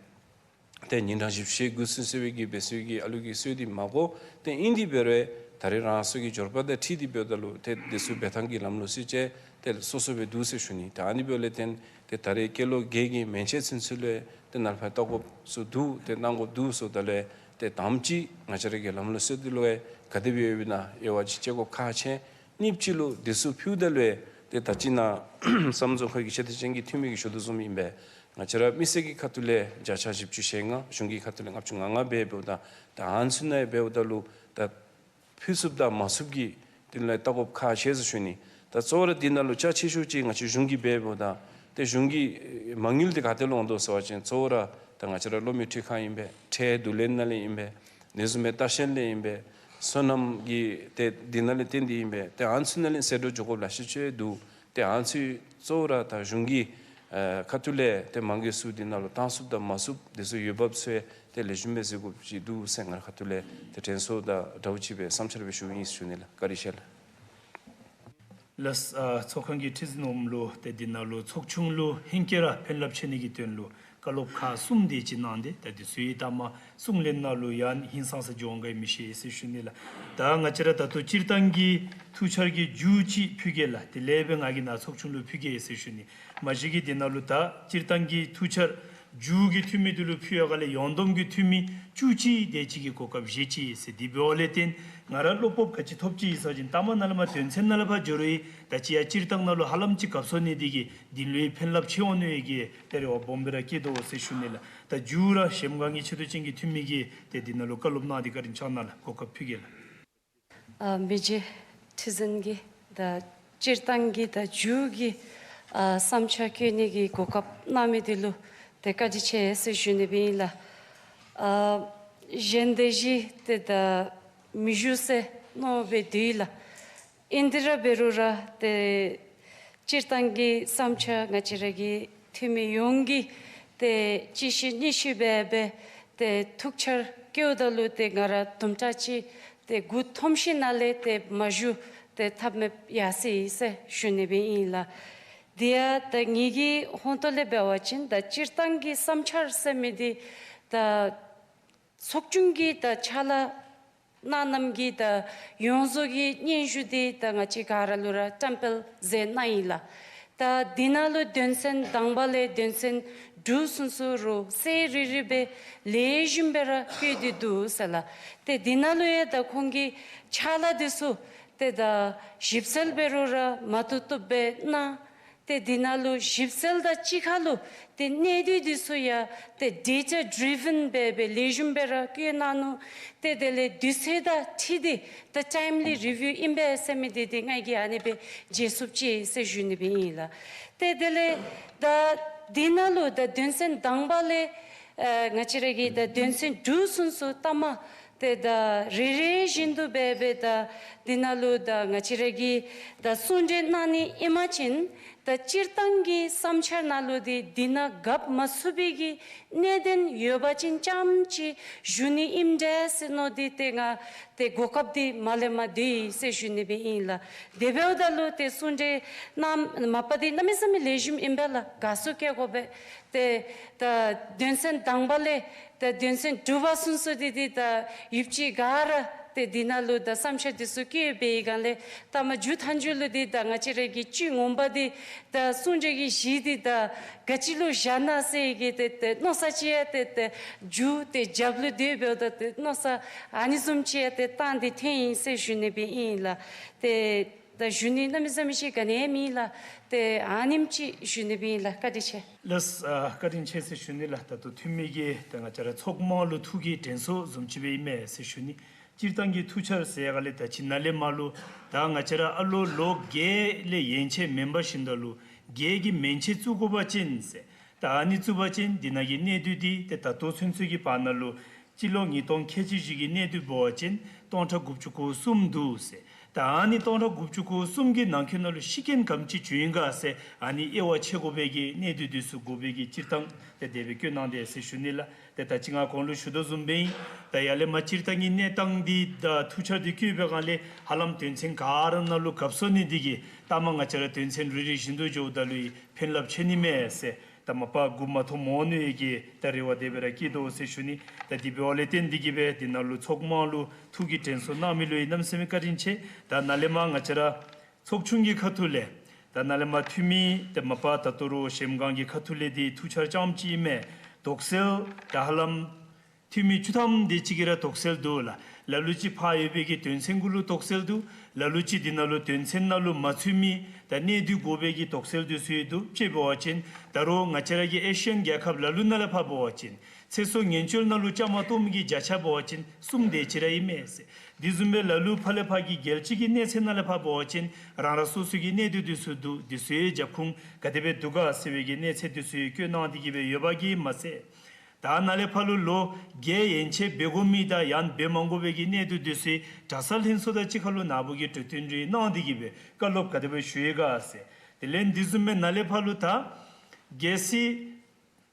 ཏེ་ཉིན་གྲངས་བཞི་བཅུ་ཞེ་དགུ་ཚུན་ཚོད་པའི་གི་འབད་ཚུགས་ཀྱི་ཨ་ལུ་གི་སྲོལ་འདི་མ་གོ། ཏེ་ཨིན་དེ་འབད་རུང་ད་རེས་རང་སོའི་གི་འབྱོར་པ་དང་འཁྲིལ་ཏེ་འབདཝ་ད་ལུ་ཏེ་འདི་ཚུ་འབད་ཐངས་ཀྱི་ལམ་ལུགས་སྲོལ་ཅིག་ཏེ་སོ་སོ་སྦེ་འདུག་ཟེར་ཞུ་ནི། ཏེ་ཨ་ནི་འབདཝ་ལས་བརྟེན་ཏེ་ད་རེས་སྐྱེས་ལོ་བརྒྱད་ཀྱི་མན་ཆད་ཚུན་ཚོད་ལུ་ཏེ་ནཱ་ལས་ཕར་བལྟ་དགོཔ་ཚུ་འདུག། ཏེ་གནང་དགོཔ་འདུག་ཟེརཝ་ད་ལས་ཏེ་དང་པ་ཅིག་ང་བཅས་ར་གི་ལམ་ལུགས་སྲོལ་འདི་ལུ་ཡང་ག་དེ་སྦེ་ཡོདཔ་ཨིན་ན་དབྱེ་བ་ཅིག་དཔྱད་དགོཔ་ཁག་ཆེ། གཉིས་པ་ཅིག་ལུ་འདི་ཚུ་ཕུལཝ་ད་ལུ་ཏེ་ད་ཅི་ནཱ་བསམ་གྲུབ་ཁ་གི་ཤེས་ལྡན་ཅན་གྱི་འཐུས་མི་གིས་ཞུ་དོ་བཟུམ་ཨིན་པས། ང་བཅས་ར་མི་སེར་གྱི་ཁ་ཐུག་ལས་བརྒྱ་ཆ་བཞི་བཅུ་ཞེ་ལྔ་གཞུང་གི་ཁ་ཐུག་ལས་ལྔ་བཅུ་ང་ལྔ་སྦེ་འབདཝ་ད་ད་ཨ་ནི་ཚུ་ནང་འབདཝ་ད་ལུ་ད་ཕུལ་ཚུགསཔ་དང་མ་ཚུགསཔ་ཀྱི་དེ་ལས་བལྟ་དགོཔ་ཁག་ཆེ་ཟེར་ཞུ་ནི། ད་གཙོ་བོ་ར་འདི་ནང་ལུ་རྒྱ་ཆེ་ཤོས་ཅིག་ང་བཅས་གཞུང་གིས་འབད་འབདཝ་ད་ཏེ་གཞུང་གི་མ་དངུལ་འདི་ག་ཏེ་ལུ་འོང་དོ་ཟེར་བ་ཅིན་གཙོ་བོ་ར་ད་ང་བཅས་ར་གློག་མེ་འཕྲུལ་ཁང་ཨིན་པས། ཁྲལ་བསྡུ་ལེན་ནང་ལས་ཨིན་པས། དེ་བཟུམ་སྦེ་ལྟ་བཤལ་ལས་ཨིན་པས། སོ་ནམ་གྱི་ཏེ་འདི་ནང་ལས་བརྟེན་ཏེ་ཨིན་པས། ཏེ་ཨ་ནི་ཚུ་ནང་ལས་ཟད་འགྲོ་འགྱོ་དགོཔ་ལེ་ཤ་ཅིག་འདུག། ཏེ་ཨ་ནི་ཚུ་གཙོ་བོ་ར་ད་གཞུང་གི་ཨ་ཁ་ཐུག་ལས་ཏེ་མང་གི་ཚུ་འདི་ནང་ལུ་བཏང་ཚུགསཔ་དང་མ་ཚུགསཔ་འདི་ཚུ་འོས་འབབ་ཚུ་ཏེ་ལེགས་ཤོམ་སྦེ་གཟིགས་དགོཔ་ཅིག་འདུག་ཟེར་ང་རའི་ཁ་ཐུག་ལས་ཏེ་དྲན་གསོ་དང་འདྲཝ་ཅིག་སྦེ་བསམ་འཆར་སྦེ་ཞུཝ་ཨིན་ཟེར་ཞུ་ནི་ལགས། བཀའ་དྲིན་ཆེ་ལགས། ལགས། ཨ་ཚོགས་ཁང་གི་ཁྲི་འཛིན་འོགམ་ལུ་ཏེ་འདི་ནང་ལུ་ཚོགས་ཆུང་ལུ་ཧེང་སྐལ་ར་ཕན་རླབས་ཆེ་ནི་གི་དོན་ལུ་ བཀའ་སློབ་ཁག་གསུམ་དེ་ཅིག་གནང་སྟེ་ད་དེ་ཚུ་ཡང་ལྟ་མ་གསུང་ལེན་ནང་ལུ་ཡང་ཧིང་སངས་ས་འགྱོ་འོང་ག་མི་ཤེས་ཟེར་ཞུ་ནི་ལགས། ད་ང་བཅས་ར་ད་ལྟོ་སྤྱིར་བཏང་གི་ཐུགས་འཆར་གྱི་མཇུག་ཅིག་ཕུལ་གེ་ལགས། དེ་ལས་འབད་ང་གིས་ནཱ་ཚོགས་ཆུང་ལུ་ཕུལ་གེ་ཟེར་ཞུ་ནི། མ་གཞི་གིས་དེ་ནང་ལུ་ད་སྤྱིར་བཏང་གི་ཐུགས་འཆར་མཇུག་གི་འཐུས་མི་དེ་ལུ་ཕུལ་ཡོད་ག་ལས་ཡོངས་བསྡོམས་ཀྱི་འཐུས་མི་བཅུ་གཅིག་དེ་ཅིག་གིས་གོ་སྐབས་བཞེས་ཅི་ཟེར། དེ་འབདཝ་ལས་བརྟེན་ང་ར་བློ་སྤོབས་ག་ཅི་ཐོབ་ཅི་ཟེར་བ་ཅིན་ལྟ་མ་ནཱ་ལས་མར་དོན་ཚན་ནཱ་ལས་ཕར་འགྱོ་རུང་ད་ཅི་ཡང་སྤྱིར་བཏང་ནང་ལུ་ཧ་ལམ་ཅིག་གབ་སོང་ནི་དེ་གིས་དེ་ལུ་ཡང་ཕན་རླབས་ཆེ་འོང་ནི་ཡོད་གི་ཏེ་རེ་བ་སྦོམ་སྦེ་ར་བསྐྱེད་དོ་ཟེར་ཞུ་ནི་ལགས། ད་མཇུག་ར་གཞལམ་སྒང་གི་ཆེ་བསྟོད་ཅན་གྱི་འཐུས་མི་གིས་ཏེ་དེ་ནང་ལུ་བཀའ་སློབ་གནང་སྟེ་བཀའ་དྲིན་བསྐྱང་གནང་ལགས། གོ་སྐབས་ཕུལ་གེ་ལགས། ཨ་མི་རྗེ་ཁྲི་འཛིན་གྱིས་ད་སྤྱིར་བཏང་གི་ད་མཇུག་གི་ཨ་བསམ་འཆར་བཀོད་ནི་གི་གོ་སྐབས་གནང་མི་དེ་ལུ་ཏེ་བཀའ་དྲིན་ཆེ་ཟེར་ཞུ་ནི་སྦེ་ཨིན་ལགས། ཨ་གཞན་དེ་བཞིན་ཏེ་ད་མི་བཞུགས་ཟེར་མནོ་སྦེ་སྡོད་ཡི་ལགས། ཨིན་དེ་ར་འབད་རུང་ར་ཏེ་སྤྱིར་བཏང་གི་བསམ་འཆར་ང་བཅས་ར་གི་འཐུས་མི་ཡོངས་ཀྱིས་ཏེ་གཅིག་བཤད་གཉིས་བཤད་འབད་འབད་ཏེ་ཐུགས་འཆར་བཀོདཔ་ད་ལུ་ཏེ་ང་ར་དུམ་གྲ་ཅིག་ཏེ་མགུ་འཐོམ་ཞིནམ་ལས་ཏེ་མ་ཞུ་ཏེ་ཐབས་མེདཔ་ཡར་སོ་ཡི་ཟེར་ཞུ་ནི་སྦེ་ཨིན་ལགས། དེ་ཡང་ད་ངེ་གི་ཧོང་ཏོ་ལས་འབད་བ་ཅིན་ད་སྤྱིར་བཏང་གི་བསམ་འཆར་ཟེར་མི་དེ་ད་ཚོགས་ཆུང་གི་ད་ཕྱག་ལཱ་གནང་གནངམ་གི་ད་ཡོངས་རྫོགས་ཀྱི་སྙན་ཞུ་དེ་ད་ང་བཅས་ག་ར་ལུ་ར་བཀྲམ་སྤེལ་མཛད་གནང་ཡི་ལགས། ད་དེ་ནང་ལུ་དོན་ཚན་དང་པ་ལས་དོན་ཚན་དྲུག་ཚུན་ཚོད་རུང་གསལ་རི་རི་སྦེ་ལེགས་ཤོམ་སྦེ་ར་བཀོད་དེ་འདུག་ཟེར་ལགས། ཏེ་དེ་ནང་ལུ་ཡང་ད་ཁོང་གི་ཕྱག་ལཱ་དེ་ཚུ་ཏེ་ད་ཞིབ་འཚོལ་འབད་རུང་ར་མ་བཏུབ་བཏུབ་སྦེ་གནང་། ཏེ་དེ་ནང་ལུ་ཞིབ་འཚོལ་དང་གཅིག་ཁར་ལུ་ཏེ་གནད་དོན་དེ་ཚུ་ཡང་ཏེ་data driven སྦེ་སྦེ་ལེགས་ཤོམ་སྦེ་ར་བཀོད་གནང་ནུག། ཏེ་དེ་ལས་དུས་ཚོད་དང་འཁྲིལ་ཏེ་ད་timely review ཨིན་པས་ཟེར་མི་དེ་ཏེ་ང་གིས་ཨ་ནི་སྦེ་མཇལ་ཚུགས་ཅི་ཟེར་ཞུ་ནི་སྦེ་ཨིན་ལགས། ཏེ་དེ་ལས་ད་དེ་ནང་ལུ་ད་དོན་ཚན་དང་པ་ལས་ཨ་ང་བཅས་ར་གི་ད་དོན་ཚན་དྲུག་ཚུན་ཚོད་ལྟ་མ་ཏེ་ད་རེ་རེ་བཞིན་དུ་སྦེ་སྦེ་ད་དེ་ནང་ལུ་ད་ང་བཅས་ར་གིས་ད་གསུང་གྲོས་གནང་ནི་ཨིན་པ་ཅིན་ད་སྤྱིར་བཏང་གི་བསམ་འཆར་ནང་ལུ་དེ་དེ་ནང་གབ་མ་ཚུགས་པའི་གི་གནད་དོན་ཡོད་པ་ཅིན་རྐྱངམ་ཅིག་ཞུ་ནི་ཨིནམ་འདྲས་ཟེར་མནོ་སྟེ་ཏེ་ང་ཏེ་གོ་སྐབས་དེ་མ་ལེན་པར་སྡོད་ཡི་ཟེར་ཞུ་ནི་སྦེ་ཨིན་ལགས། དེ་འབདཝ་ད་ལུ་ཏེ་གསུང་གྲོས་གནངམ་མ་པ་དེ་གནམ་མེད་ས་མེད་ལེགས་ཤོམ་ཨིན་པས་ལགས། དགའ་བསུ་བསྐྱལ་དགོ་པས། ཏེ་ད་དོན་ཚན་དང་པ་ལས་ད་དོན་ཚན་དྲུག་པ་ཚུན་ཚོད་དེ་དེ་ད་ཡོདཔ་ཅིག་ག་ར་ཏེ་དེ་ནང་ལུ་ད་བསམ་འཆར་དེ་ཚུ་བཀོད་པའི་སྒང་ལས་ད་མ་མཇུག་མཐའ་མཇུག་ལུ་དེ་ད་ང་བཅས་ར་གི་སྤྱི་ངོམ་པ་དེ་ད་གསུང་གྲོས་ཀྱི་གཞི་དེ་ད་ག་ཅི་ལུ་བཞག་ན་ཟེར་གི་ཏེ་ཏེ་མནོ་ས་ཅིག་ཡང་ཏེ་ཏེ་མཇུག་ཏེ་རྒྱབ་ལུ་སྡོད་འབདཝ་ད་ཏེ་མནོ་ས་ཨ་ནི་བཟུམ་ཅིག་ཡང་ཏེ་བཏང་སྟེ་འཐོན་ཡི་ཟེར་ཞུ་ནི་སྦེ་ཨིན་ལགས། ཏེ་ད་ཞུ་ནི་གནམ་མེད་ས་མེད་ཅིག་ག་ནི་ཡང་མེད་ལགས། ཏེ་ཨ་ནེམ་ཅིག་ཞུ་ནི་སྦེ་ཨིན་ལགས། བཀའ་དྲིན་ཆེ། ལགས། ཨ་བཀའ་དྲིན་ཆེ་ཟེར་ཞུ་ནི་ལགས། ད་ལྟོ་འཐུས་མི་གིས་ད་ང་བཅས་ར་ཚོགས་མང་ལུ་ཐུགས་ཀྱི་དྲན་གསོ་བཟུམ་ཅིག་སྦེ་ཨིན་མས་ཟེར་ཞུ་ནི། སྤྱིར་བཏང་གི་ཐུགས་འཆར་ཟེར་ཡ་ག་ལས་ད་ཅི་ནཱ་ལས་མར་ལུ་ད་ང་བཅས་ར་ཨ་ལོ་ལོ་བརྒྱད་ལས་ཡན་ཆད་མེན་པར་ཞིནམ་ད་ལུ་བརྒྱད་ཀྱི་མན་ཆད་བཙུགས་དགོ་པ་ཅིན་ཟེར། ད་ཨ་ནི་བཙུགས་པ་ཅིན་དེ་ནང་གི་གནད་དོན་དེ་ཏེ་ད་ལྟོ་ཚུན་ཚོད་ཀྱི་བར་ན་ལུ་སྤྱི་ལོ་ཉིས་སྟོང་ཁལ་གཅིག་བཞི་གི་གནད་དོན་འབད་བ་ཅིན་སྟོང་ཕྲག་དགུ་བཅུ་གོ་གསུམ་འདུག་ཟེར། ད་ཨ་ནི་སྟོང་ཕྲག་དགུ་བཅུ་གོ་གསུམ་གྱི་ནང་འཁོད་ནང་ལུ་ཤི་རྐྱེན་ག་དེམ་ཅིག་བྱུང་ཡི་ག་ཟེར་ཨ་ནི་དབྱེ་བ་ཕྱེ་དགོ་པའི་གི་གནད་དོན་དེ་ཚུ་དགོ་པའི་གི་སྤྱིར་བཏང་ཏེ་དེ་སྦེ་བཀོད་གནང་དེས་ཟེར་ཞུ་ནི་ལགས། ཏེ་ད་ཅི་ང་གོང་ལུ་ཞུ་དོ་བཟུམ་སྦེ་ཨིན། ད་ཡར་ལས་མར་སྤྱིར་བཏང་གི་གནས་སྟངས་འདི་ད་ཐུགས་འཆར་འདི་བཀོད་པའི་སྒང་ལས་ཧ་ལམ་དོན་ཚན་ག་ར་ནང་ལུ་གབ་སོང་ནི་འདི་གིས་ལྟ་མ་ང་བཅས་ར་དོན་ཚན་རེ་རེ་བཞིན་དུ་འགྱོཝ་ད་ལུ་ཕན་རླབས་ཆེ་ནི་མས་ཟེར། ད་མ་པ་མགུ་མ་འཐོམ་འོང་ནི་ཡོད་གི་ད་རེ་བ་དེ་སྦེ་ར་བསྐྱེད་དོ་ཟེར་ཞུ་ནི། ད་དེ་འབདཝ་ལས་བརྟེན་འདི་གིས་སྦེ་འདི་ནང་ལུ་ཚོགས་མང་ལུ་ཐུགས་ཀྱི་དྲན་གསོ་གནང་མི་ལུ་ཡང་གནམ་མེད་ས་མེད་བཀའ་དྲིན་ཆེ། ད་ནཱ་ལས་མར་ང་བཅས་ར་ཚོགས་ཆུང་གི་ཁ་ཐུག་ལས་ད་ནཱ་ལས་མར་འཐུས་མི་ཏེ་མ་པ་ད་ལྟོ་ར་གཞལམ་སྒང་གི་ཁ་ཐུག་ལས་འདི་ཐུགས་འཆར་རྐྱངམ་ཅིག་ཨིན་མས། དོགས་སེལ་ད་ཧ་ལམ་འཐུས་མི་བཅུ་ཐམ་དེ་ཅིག་གིས་ར་དོགས་སེལ་འདུག་ལགས། ལ་ལུ་ཅིག་ཕར་ཡོད་པའི་གི་དོན་ཚན་གུ་ལུ་དོགས་སེལ་འདུག། ལ་ལུ་ཅིག་འདི་ནང་ལུ་དོན་ཚན་ནང་ལུ་མ་ཚུད་མི་ད་གནད་དུ་དགོ་པའི་གི་དོགས་སེལ་དེ་ཚུ་ཡང་འདུག། དཔྱེ་འབད་བ་ཅིན་ད་རུང་ང་བཅས་ར་གི་ཨེ་ཤི་ཡན་རྒྱལ་ཁབ་ལ་ལུ་ནང་ལས་ཕར་འབད་བ་ཅིན་ཚེ་སྲོག་ཉེན་བཅོལ་ནང་ལུ་བཅའ་མར་གཏོགས་མི་གི་བརྒྱ་ཆ་འབད་བ་ཅིན་གསུམ་དེ་ཅིག་ར་ཨིན་མས་ཟེར། དེ་བཟུམ་སྦེ་ལ་ལུ་ཕར་ལས་ཕར་གྱི་རྒྱལ་སྤྱི་གི་གནས་ཚད་ནང་ལས་ཕར་འབད་བ་ཅིན་རང་རང་སོ་སོ་གི་གནད་དོན་དེ་ཚུ་འདུག། དེ་ཚུ་ཡང་རྒྱབ་ཁུངས་ག་དེ་སྦེ་འདུག་ག་ཟེར་བའི་གི་གནས་ཚད་དེ་ཚུ་ཡང་བཀོད་གནང་སྟེ་གི་སྦེ་ཡོད་པ་གིས་མ་ཚད་ད་ནཱ་ལས་ཕར་ལུ་ལོ་བརྒྱད་ཡན་ཆད་འབད་དགོ་མི་དང་ཡང་འབད་མ་དགོ་པའི་གི་གནད་དོན་དེ་ཚུ་གྲྭ་ཚང་ལྷན་ཚོགས་དང་གཅིག་ཁར་ལུ་ནཱ་བུ་གིས་གྲོས་བསྟུན་རེ་གནང་སྟེ་གི་སྦེ་བཀའ་སློབ་ག་དེ་སྦེ་ཞུ་ཡི་ག་ཟེར། དེ་ལས་དེ་བཟུམ་སྦེ་ནཱ་ལས་ཕར་ལུ་ད་གལ་སྲིད་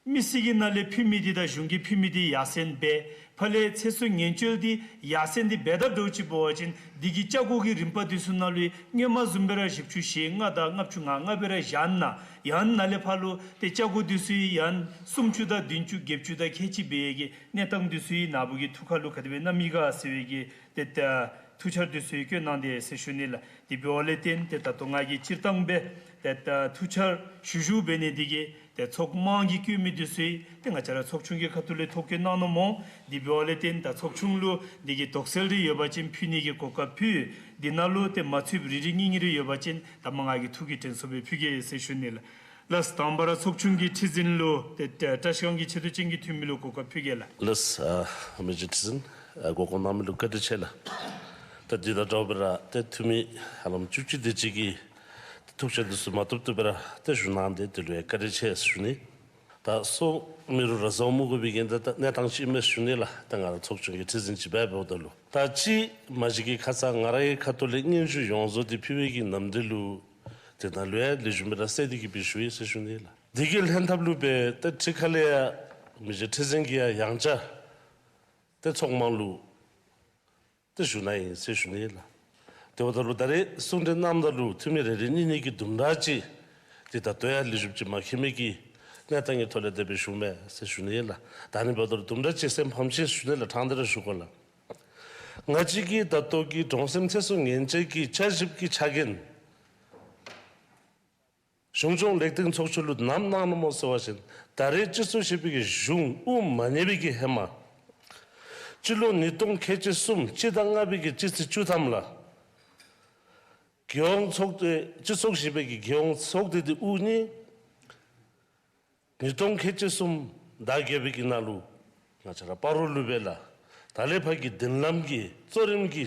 མི་སེར་གྱི་ནང་ལས་ཕུལ་མི་འདི་དང་གཞུང་གིས་ཕུལ་མི་འདི་ཡར་སེང་འབད། ཕར་ལས་ཚེ་སྲོག་ཉེན་བཅོལ་འདི་ཡར་སེང་འདི་འབདཝ་ད་འདྲཝ་ཅིག་འབད་བ་ཅིན་འདི་གི་ལྕགས་སྒོ་གི་རིམ་པ་འདི་ཚུ་ནང་ལུ་སྔོན་མ་བཟུམ་སྦེ་ར་བཞི་བཅུ་ཞེ་ལྔ་དང་ལྔ་བཅུ་ང་ལྔ་སྦེ་ར་བཞག་ན་ཡང་ན་ལས་ཕར་ལུ་ཏེ་ལྕགས་སྒོ་འདི་ཚུ་ཡང་སུམ་ཅུ་དང་བདུན་ཅུ་བརྒྱད་ཅུ་དང་ཁལ་གཅིག་འབད་ཡི་གི་གནས་སྟངས་འདི་ཚུ་ཡང་ནཱ་བུ་གི་ཐུགས་ཁ་ལུ་ག་དེ་སྦེ་གནམ་མེད་ས་མེད་ཟེར་བའི་གི་ཏེ་ད་ཐུགས་འཆར་འདི་ཚུ་ཡང་བཀོད་གནང་དེས་ཟེར་ཞུ་ནི་ལགས། དེ་འབདཝ་ལས་བརྟེན་ཏེ་ད་ལྟོ་ང་གིས་སྤྱིར་བཏང་སྦེ་ཏེ་ད་ཐུགས་འཆར་ཞུ་ཞུཝ་འབད་ནི་འདི་གིས་ཏེ་ཚོགས་དམངས་ཀྱིས་བཀོད་མི་འདི་ཚུ་ཡང་ཏེ་ང་བཅས་ར་ཚོགས་ཆུང་གི་ཁ་ཐུག་ལས་ཐོ་བཀོད་གནང་ནུག་སྨོ། དེ་འབདཝ་ལས་བརྟེན་ད་ཚོགས་ཆུང་ལུ་འདི་གི་དོགས་སེལ་རེ་ཡོད་པ་ཅིན་ཕུལ་ནི་གི་གོ་སྐབས་ཕུལ། འདི་ནང་ལུ་ཏེ་མ་ཚུདཔ་རེ་རེ་གཉིས་གཉིས་རེ་ཡོད་པ་ཅིན་ད་མ་ང་གིས་ཐུགས་ཀྱི་དྲན་གསོ་སྦེ་ཕུལ་གེ་ཟེར་ཞུ་ནི་ལགས། ལགས་དང་པ་ར་ཚོགས་ཆུང་གི་ཁྲི་འཛིན་ལུ་ཏེ་ཏེ་བཀྲ་ཤིས་སྒང་གི་ཆེ་བསྟོད་ཅན་གྱི་འཐུས་མི་ལུ་གོ་སྐབས་ཕུལ་གེ་ལགས། ལགས་ཨ་མི་རྗེ་ཁྲི་འཛིན་ཨ་གོ་སྐབས་གནང་མི་ལུ་བཀའ་དྲིན་ཆེ་ལགས། ད་འདི་དང་འདྲཝ་སྦེ་ར་ཏེ་འཐུས་མི་ཧ་ལམ་བཅུ་གཅིག་དེ་ཅིག་གིས་ཐུགས་འཆར་འདི་ཚུ་མ་བཏུབ་བཏུབ་སྦེ་ར་ཏེ་ཞུ་གནང་སྟེ་དེ་ལུ་ཡང་བཀའ་དྲིན་ཆེ་ཟེར་ཞུ་ནི། ད་སོ་མི་རུང་ར་བཟོ་མི་དགོ་པའི་གི་ད་ད་གནས་སྟངས་ཅིག་ཨིན་མས་ཞུ་ནི་ལགས། ད་ང་ར་ཚོགས་ཆུང་གི་ཁྲི་འཛིན་ཅིག་འབད་འབདཝ་ད་ལུ་ད་ཅི་མ་གཞི་གི་ཁ་ཙ་ང་ར་གི་ཁ་ཐུག་ལས་སྙན་ཞུ་ཡོངས་རྫོགས་འདི་ཕུལ་བའི་གི་ནམ་དེ་ལུ་དེ་ནང་ལུ་ཡང་ལེགས་ཤོམ་སྦེ་ར་གསལ་ཏེ་གི་སྦེ་ཞུ་ཡི་ཟེར་ཞུ་ནི་ལགས། དེ་གི་ལྷན་ཐབས་ལུ་སྦེ་ད་ཁྲི་ཁ་ལས་ཡང་མི་རྗེ་ཁྲི་འཛིན་གྱིས་ཡང་ཡང་བསྐྱར་ཏེ་ཚོགས་དམངས་ལུ་ཏེ་ཞུ་གནང་ཡི་ཟེར་ཞུ་ནི་ལགས། དེ་འབདཝ་ད་ལུ་ད་རེས་གསུང་གྲོས་གནངམ་ད་ལུ་འཐུས་མི་རེ་རེ་གཉིས་གཉིས་ཀྱིས་དུམ་གྲ་ཅིག་ཏེ་ད་ལྟོ་ཡང་ལེགས་ཤོམ་ཅིག་མ་མཁྱེན་མི་གི་གནས་སྟངས་ཀྱི་ཐོག་ལས་དེ་སྦེ་ཞུཝ་མས་ཟེར་ཞུ་ནི་ལགས། ད་ཨ་ནི་འབདཝ་ད་ལུ་དུམ་གྲ་ཅིག་སེམས་ཕམ་ཅི་ཞུ་ནི་ལགས། ཕྲང་སྟེ་ར་ཞུ་དགོ་ལགས། ང་བཅས་ཀྱི་ད་ལྟོ་གི་གྲོང་གསེབ་ཚེ་སྲོག་ཉེན་བཅོལ་གྱི་བསྐྱར་ཞིབ་ཀྱི་ཆ་རྐྱེན་གཞུང་སྐྱོང་ལེགས་བསྟེན་ཚོགས་ཆུང་ལུ་ནམ་གནང་ནུག་སྨོ་ཟེར་བ་ཅིན་ད་རེས་སྤྱི་ཚོགས་ཞེས་པའི་གི་གཞུང་དབུ་མ་བརྙེས་པའི་གི་ཧེ་མ་སྤྱི་ལོ་ཉིས་སྟོང་ཁལ་གཅིག་གསུམ་སྤྱི་ཟླ་ལྔ་པའི་གི་སྤྱི་ཚེས་བཅུ་ཐམ་ལུ་རྒྱལ་ཡོངས་ཚོགས་སྡེ་སྤྱི་ཚོགས་ཞེས་པའི་གི་རྒྱལ་ཡོངས་ཚོགས་སྡེ་འདི་དབུ་བརྙེས། ཉིས་སྟོང་ཁལ་གཅིག་གསུམ་ཟླ་བརྒྱད་པའི་གི་ནང་ལུ་ང་བཅས་ར་སྤ་རོ་ལུ་སྦེ་ལགས། ད་ལས་ཕར་གྱི་མདུན་ལམ་གྱི་གཙོ་རིམ་གྱི་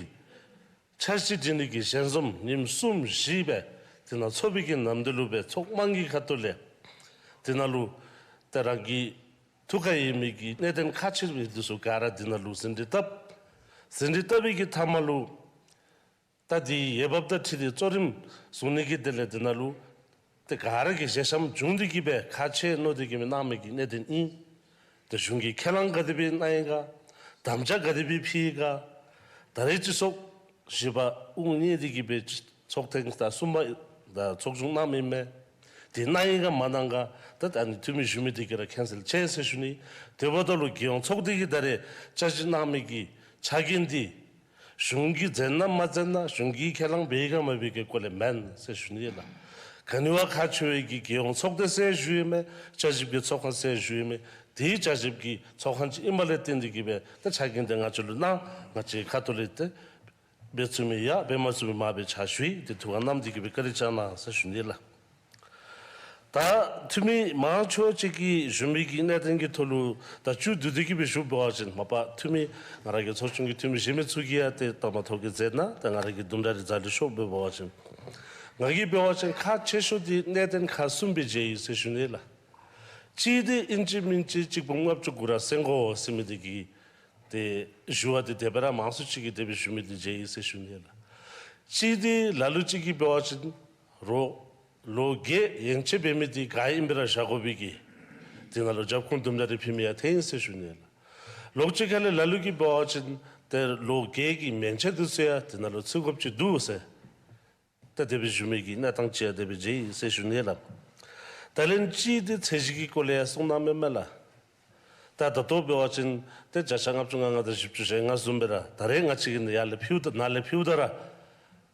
འཆར་གཞི་སྒྲིག་ནི་གི་ཞལ་འཛོམས་ཉིནམ་གསུམ་བཞི་སྦེ་དེ་ནང་ཚོགས་པའི་གི་ནམ་དུས་ལུ་སྦེ་ཚོགས་དམངས་ཀྱི་ཁ་ཐུག་ལས་དེ་ནང་ལུ་ཏེ་རང་གི་ཐུགས་ཁར་ཡོད་མི་གི་གནད་དོན་ཁག་ཆེ་བའི་འདི་ཚུ་ག་ར་དེ་ནང་ལུ་ཟིན་བྲིས་བཏབ། ཟིན་བྲིས་བཏབ་པའི་གི་མཐའ་མ་ལུ་ད་འདི་འོས་འབབ་དང་འཁྲིལ་ཏེ་གཙོ་རིམ་བཟུང་ནི་གི་དེ་ལས་དེ་ནང་ལུ་ཏེ་ག་ར་གིས་ཞལ་བཞེས་བྱུང་སྟེ་གི་སྦེ་ཁག་ཆེ་མནོ་སྟེ་གི་སྦེ་གནང་མི་གི་གནད་དོན་ཨིན། ཏེ་གཞུང་གིས་ཁས་བླངས་ག་དེ་སྦེ་གནང་ཡི་ག། དམ་བཅའ་ག་དེ་སྦེ་ཕུལ་ཡི་ག། ད་རེས་སྤྱི་ཚོགས་བཞི་པ་དབུ་བརྙེས་ཏེ་གི་སྦེ་ཚོགས་ཐེངས་ད་གསུམ་པ་ད་ཚོགས་ཆུང་གནངམ་ཨིན་མས། དེ་གནང་ཡི་ག་མ་གནང་ག་ད་ད་ཨ་ནི་འཐུས་མི་བཞུགས་མི་དེ་གིས་ར་མཁྱེན་གསལ་ཆེ་ཟེར་ཞུ་ནི། དེ་འབདཝ་ད་ལུ་རྒྱལ་ཡོངས་ཚོགས་སྡེ་གིས་ད་རེས་བསྐྱར་ཞིབ་གནང་མི་གི་ཆ་རྐྱེན་འདི་གཞུང་གིས་མཛད་ན་མ་མཛད་ན་གཞུང་གིས་ཁས་བླངས་འབད་ཡི་ག་མ་འབད་ཡི་གི་སྐོར་ལས་མེན་ཟེར་ཞུ་ནི་ལགས། ག་ནི་བ་ཁག་ཆེ་བའི་གི་རྒྱལ་ཡོངས་ཚོགས་སྡེ་ཟེར་ཞུ་ཡི་མེན། བསྐྱར་ཞིབ་ཀྱི་ཚོགས་ཁང་ཟེར་ཞུ་ཡི་མེན། དེའི་བསྐྱར་ཞིབ་ཀྱི་ཚོགས་ཁང་ཅིག་ཨིནམ་ལས་བརྟེན་ཏེ་གི་སྦེ་ད་ཆ་རྐྱེན་དེ་ང་བཅས་ལུ་གནང་། ང་བཅས་ཁ་ཐུག་ལས་ཏེ་འབད་ཚུགས་མི་ཡང་འབད་མ་ཚུགས་མི་མ་འབད་ཕྱག་ཞུ་ཡི། ཏེ་ཐུགས་ཁར་བསྣམས་ཏེ་གི་སྦེ་བཀའ་དྲིན་བསྐྱང་གནང་ཟེར་ཞུ་ནི་ལགས། ད་འཐུས་མི་མང་ཆེ་བ་ཅིག་གིས་ཞུ་མི་གི་གནད་དོན་གྱི་ཐོག་ལུ་ད་མཇུག་བསྡུ་སྟེ་གི་སྦེ་ཞུ་འབད་བ་ཅིན་མ་པ་འཐུས་མི་ང་ར་གི་ཚོགས་ཆུང་གི་འཐུས་མི་གཞན་མི་ཚུ་གིས་ཡང་ཏེ་ལྟ་མ་ཐོབ་ཀྱི་ཟེར་ན་ད་ང་ར་གིས་དུམ་གྲ་རེ་ཛ་ལི་ཤོག་སྦེ་འབད་བ་ཅིན་ང་གིས་འབད་བ་ཅིན་ཁག་ཆེ་ཤོས་འདི་གནད་དོན་ཁག་གསུམ་སྦེ་མཇལ་ཡི་ཟེར་ཞུ་ནི་ལགས། གཅིག་འདི་ཨིན་ཅི་མིན་ཅི་གཅིག་འབུམ་ལྔ་བཅུ་དགུ་ར་སེང་གོ་ཟེར་མི་འདི་གི་ཏེ་ཞུ་བ་འདི་དེ་སྦེ་ར་མང་སུ་ཅིག་གིས་དེ་སྦེ་ཞུ་མི་འདི་མཇལ་ཡི་ཟེར་ཞུ་ནི་ལགས། གཅིག་འདི་ལ་ལུ་ཅིག་གིས་འབད་བ་ཅིན་རོགས་ལོ་བརྒྱད་ཡན་ཆད་འབད་མི་འདི་ག་ཨིནམ་སྦེ་ར་བཞག་དགོ་པའི་གི་དེ་ནང་ལུ་རྒྱབ་ཁུངས་དུམ་གྲ་རེ་ཕུལ་མི་ཡང་ཐོན་ཡི་ཟེར་ཞུ་ནི་ལགས། ལོགས་ཅིག་ཁ་ལས་ལ་ལུ་གིས་འབད་བ་ཅིན་ཏེ་ལོ་བརྒྱད་ཀྱི་མན་ཆད་འདི་ཚུ་ཡང་དེ་ནང་ལུ་ཚུད་དགོཔ་ཅིག་འདུག་ཟེར། ད་དེ་སྦེ་ཞུ་མི་གི་གནས་སྟངས་ཅིག་ཡང་དེ་སྦེ་མཇལ་ཡི་ཟེར་ཞུ་ནི་ལགས། ད་ལན་གཅིག་འདི་ཚད་གཞི་གི་སྐོར་ལས་ཡང་གསུང་གནངམ་མས་མེན་ན་ལགས། ད་ད་ལྟོ་འབད་བ་ཅིན་ཏེ་བརྒྱ་ཆ་ལྔ་བཅུ་ང་ལྔ་དང་བཞི་བཅུ་ཞེ་ལྔ་བཟུམ་སྦེ་ར་ད་རེས་ང་བཅས་ཀྱིས་ནཱ་ཡར་ལས་ཕུལཝ་ད་ནཱ་ལས་ཕུལཝ་ད་ར་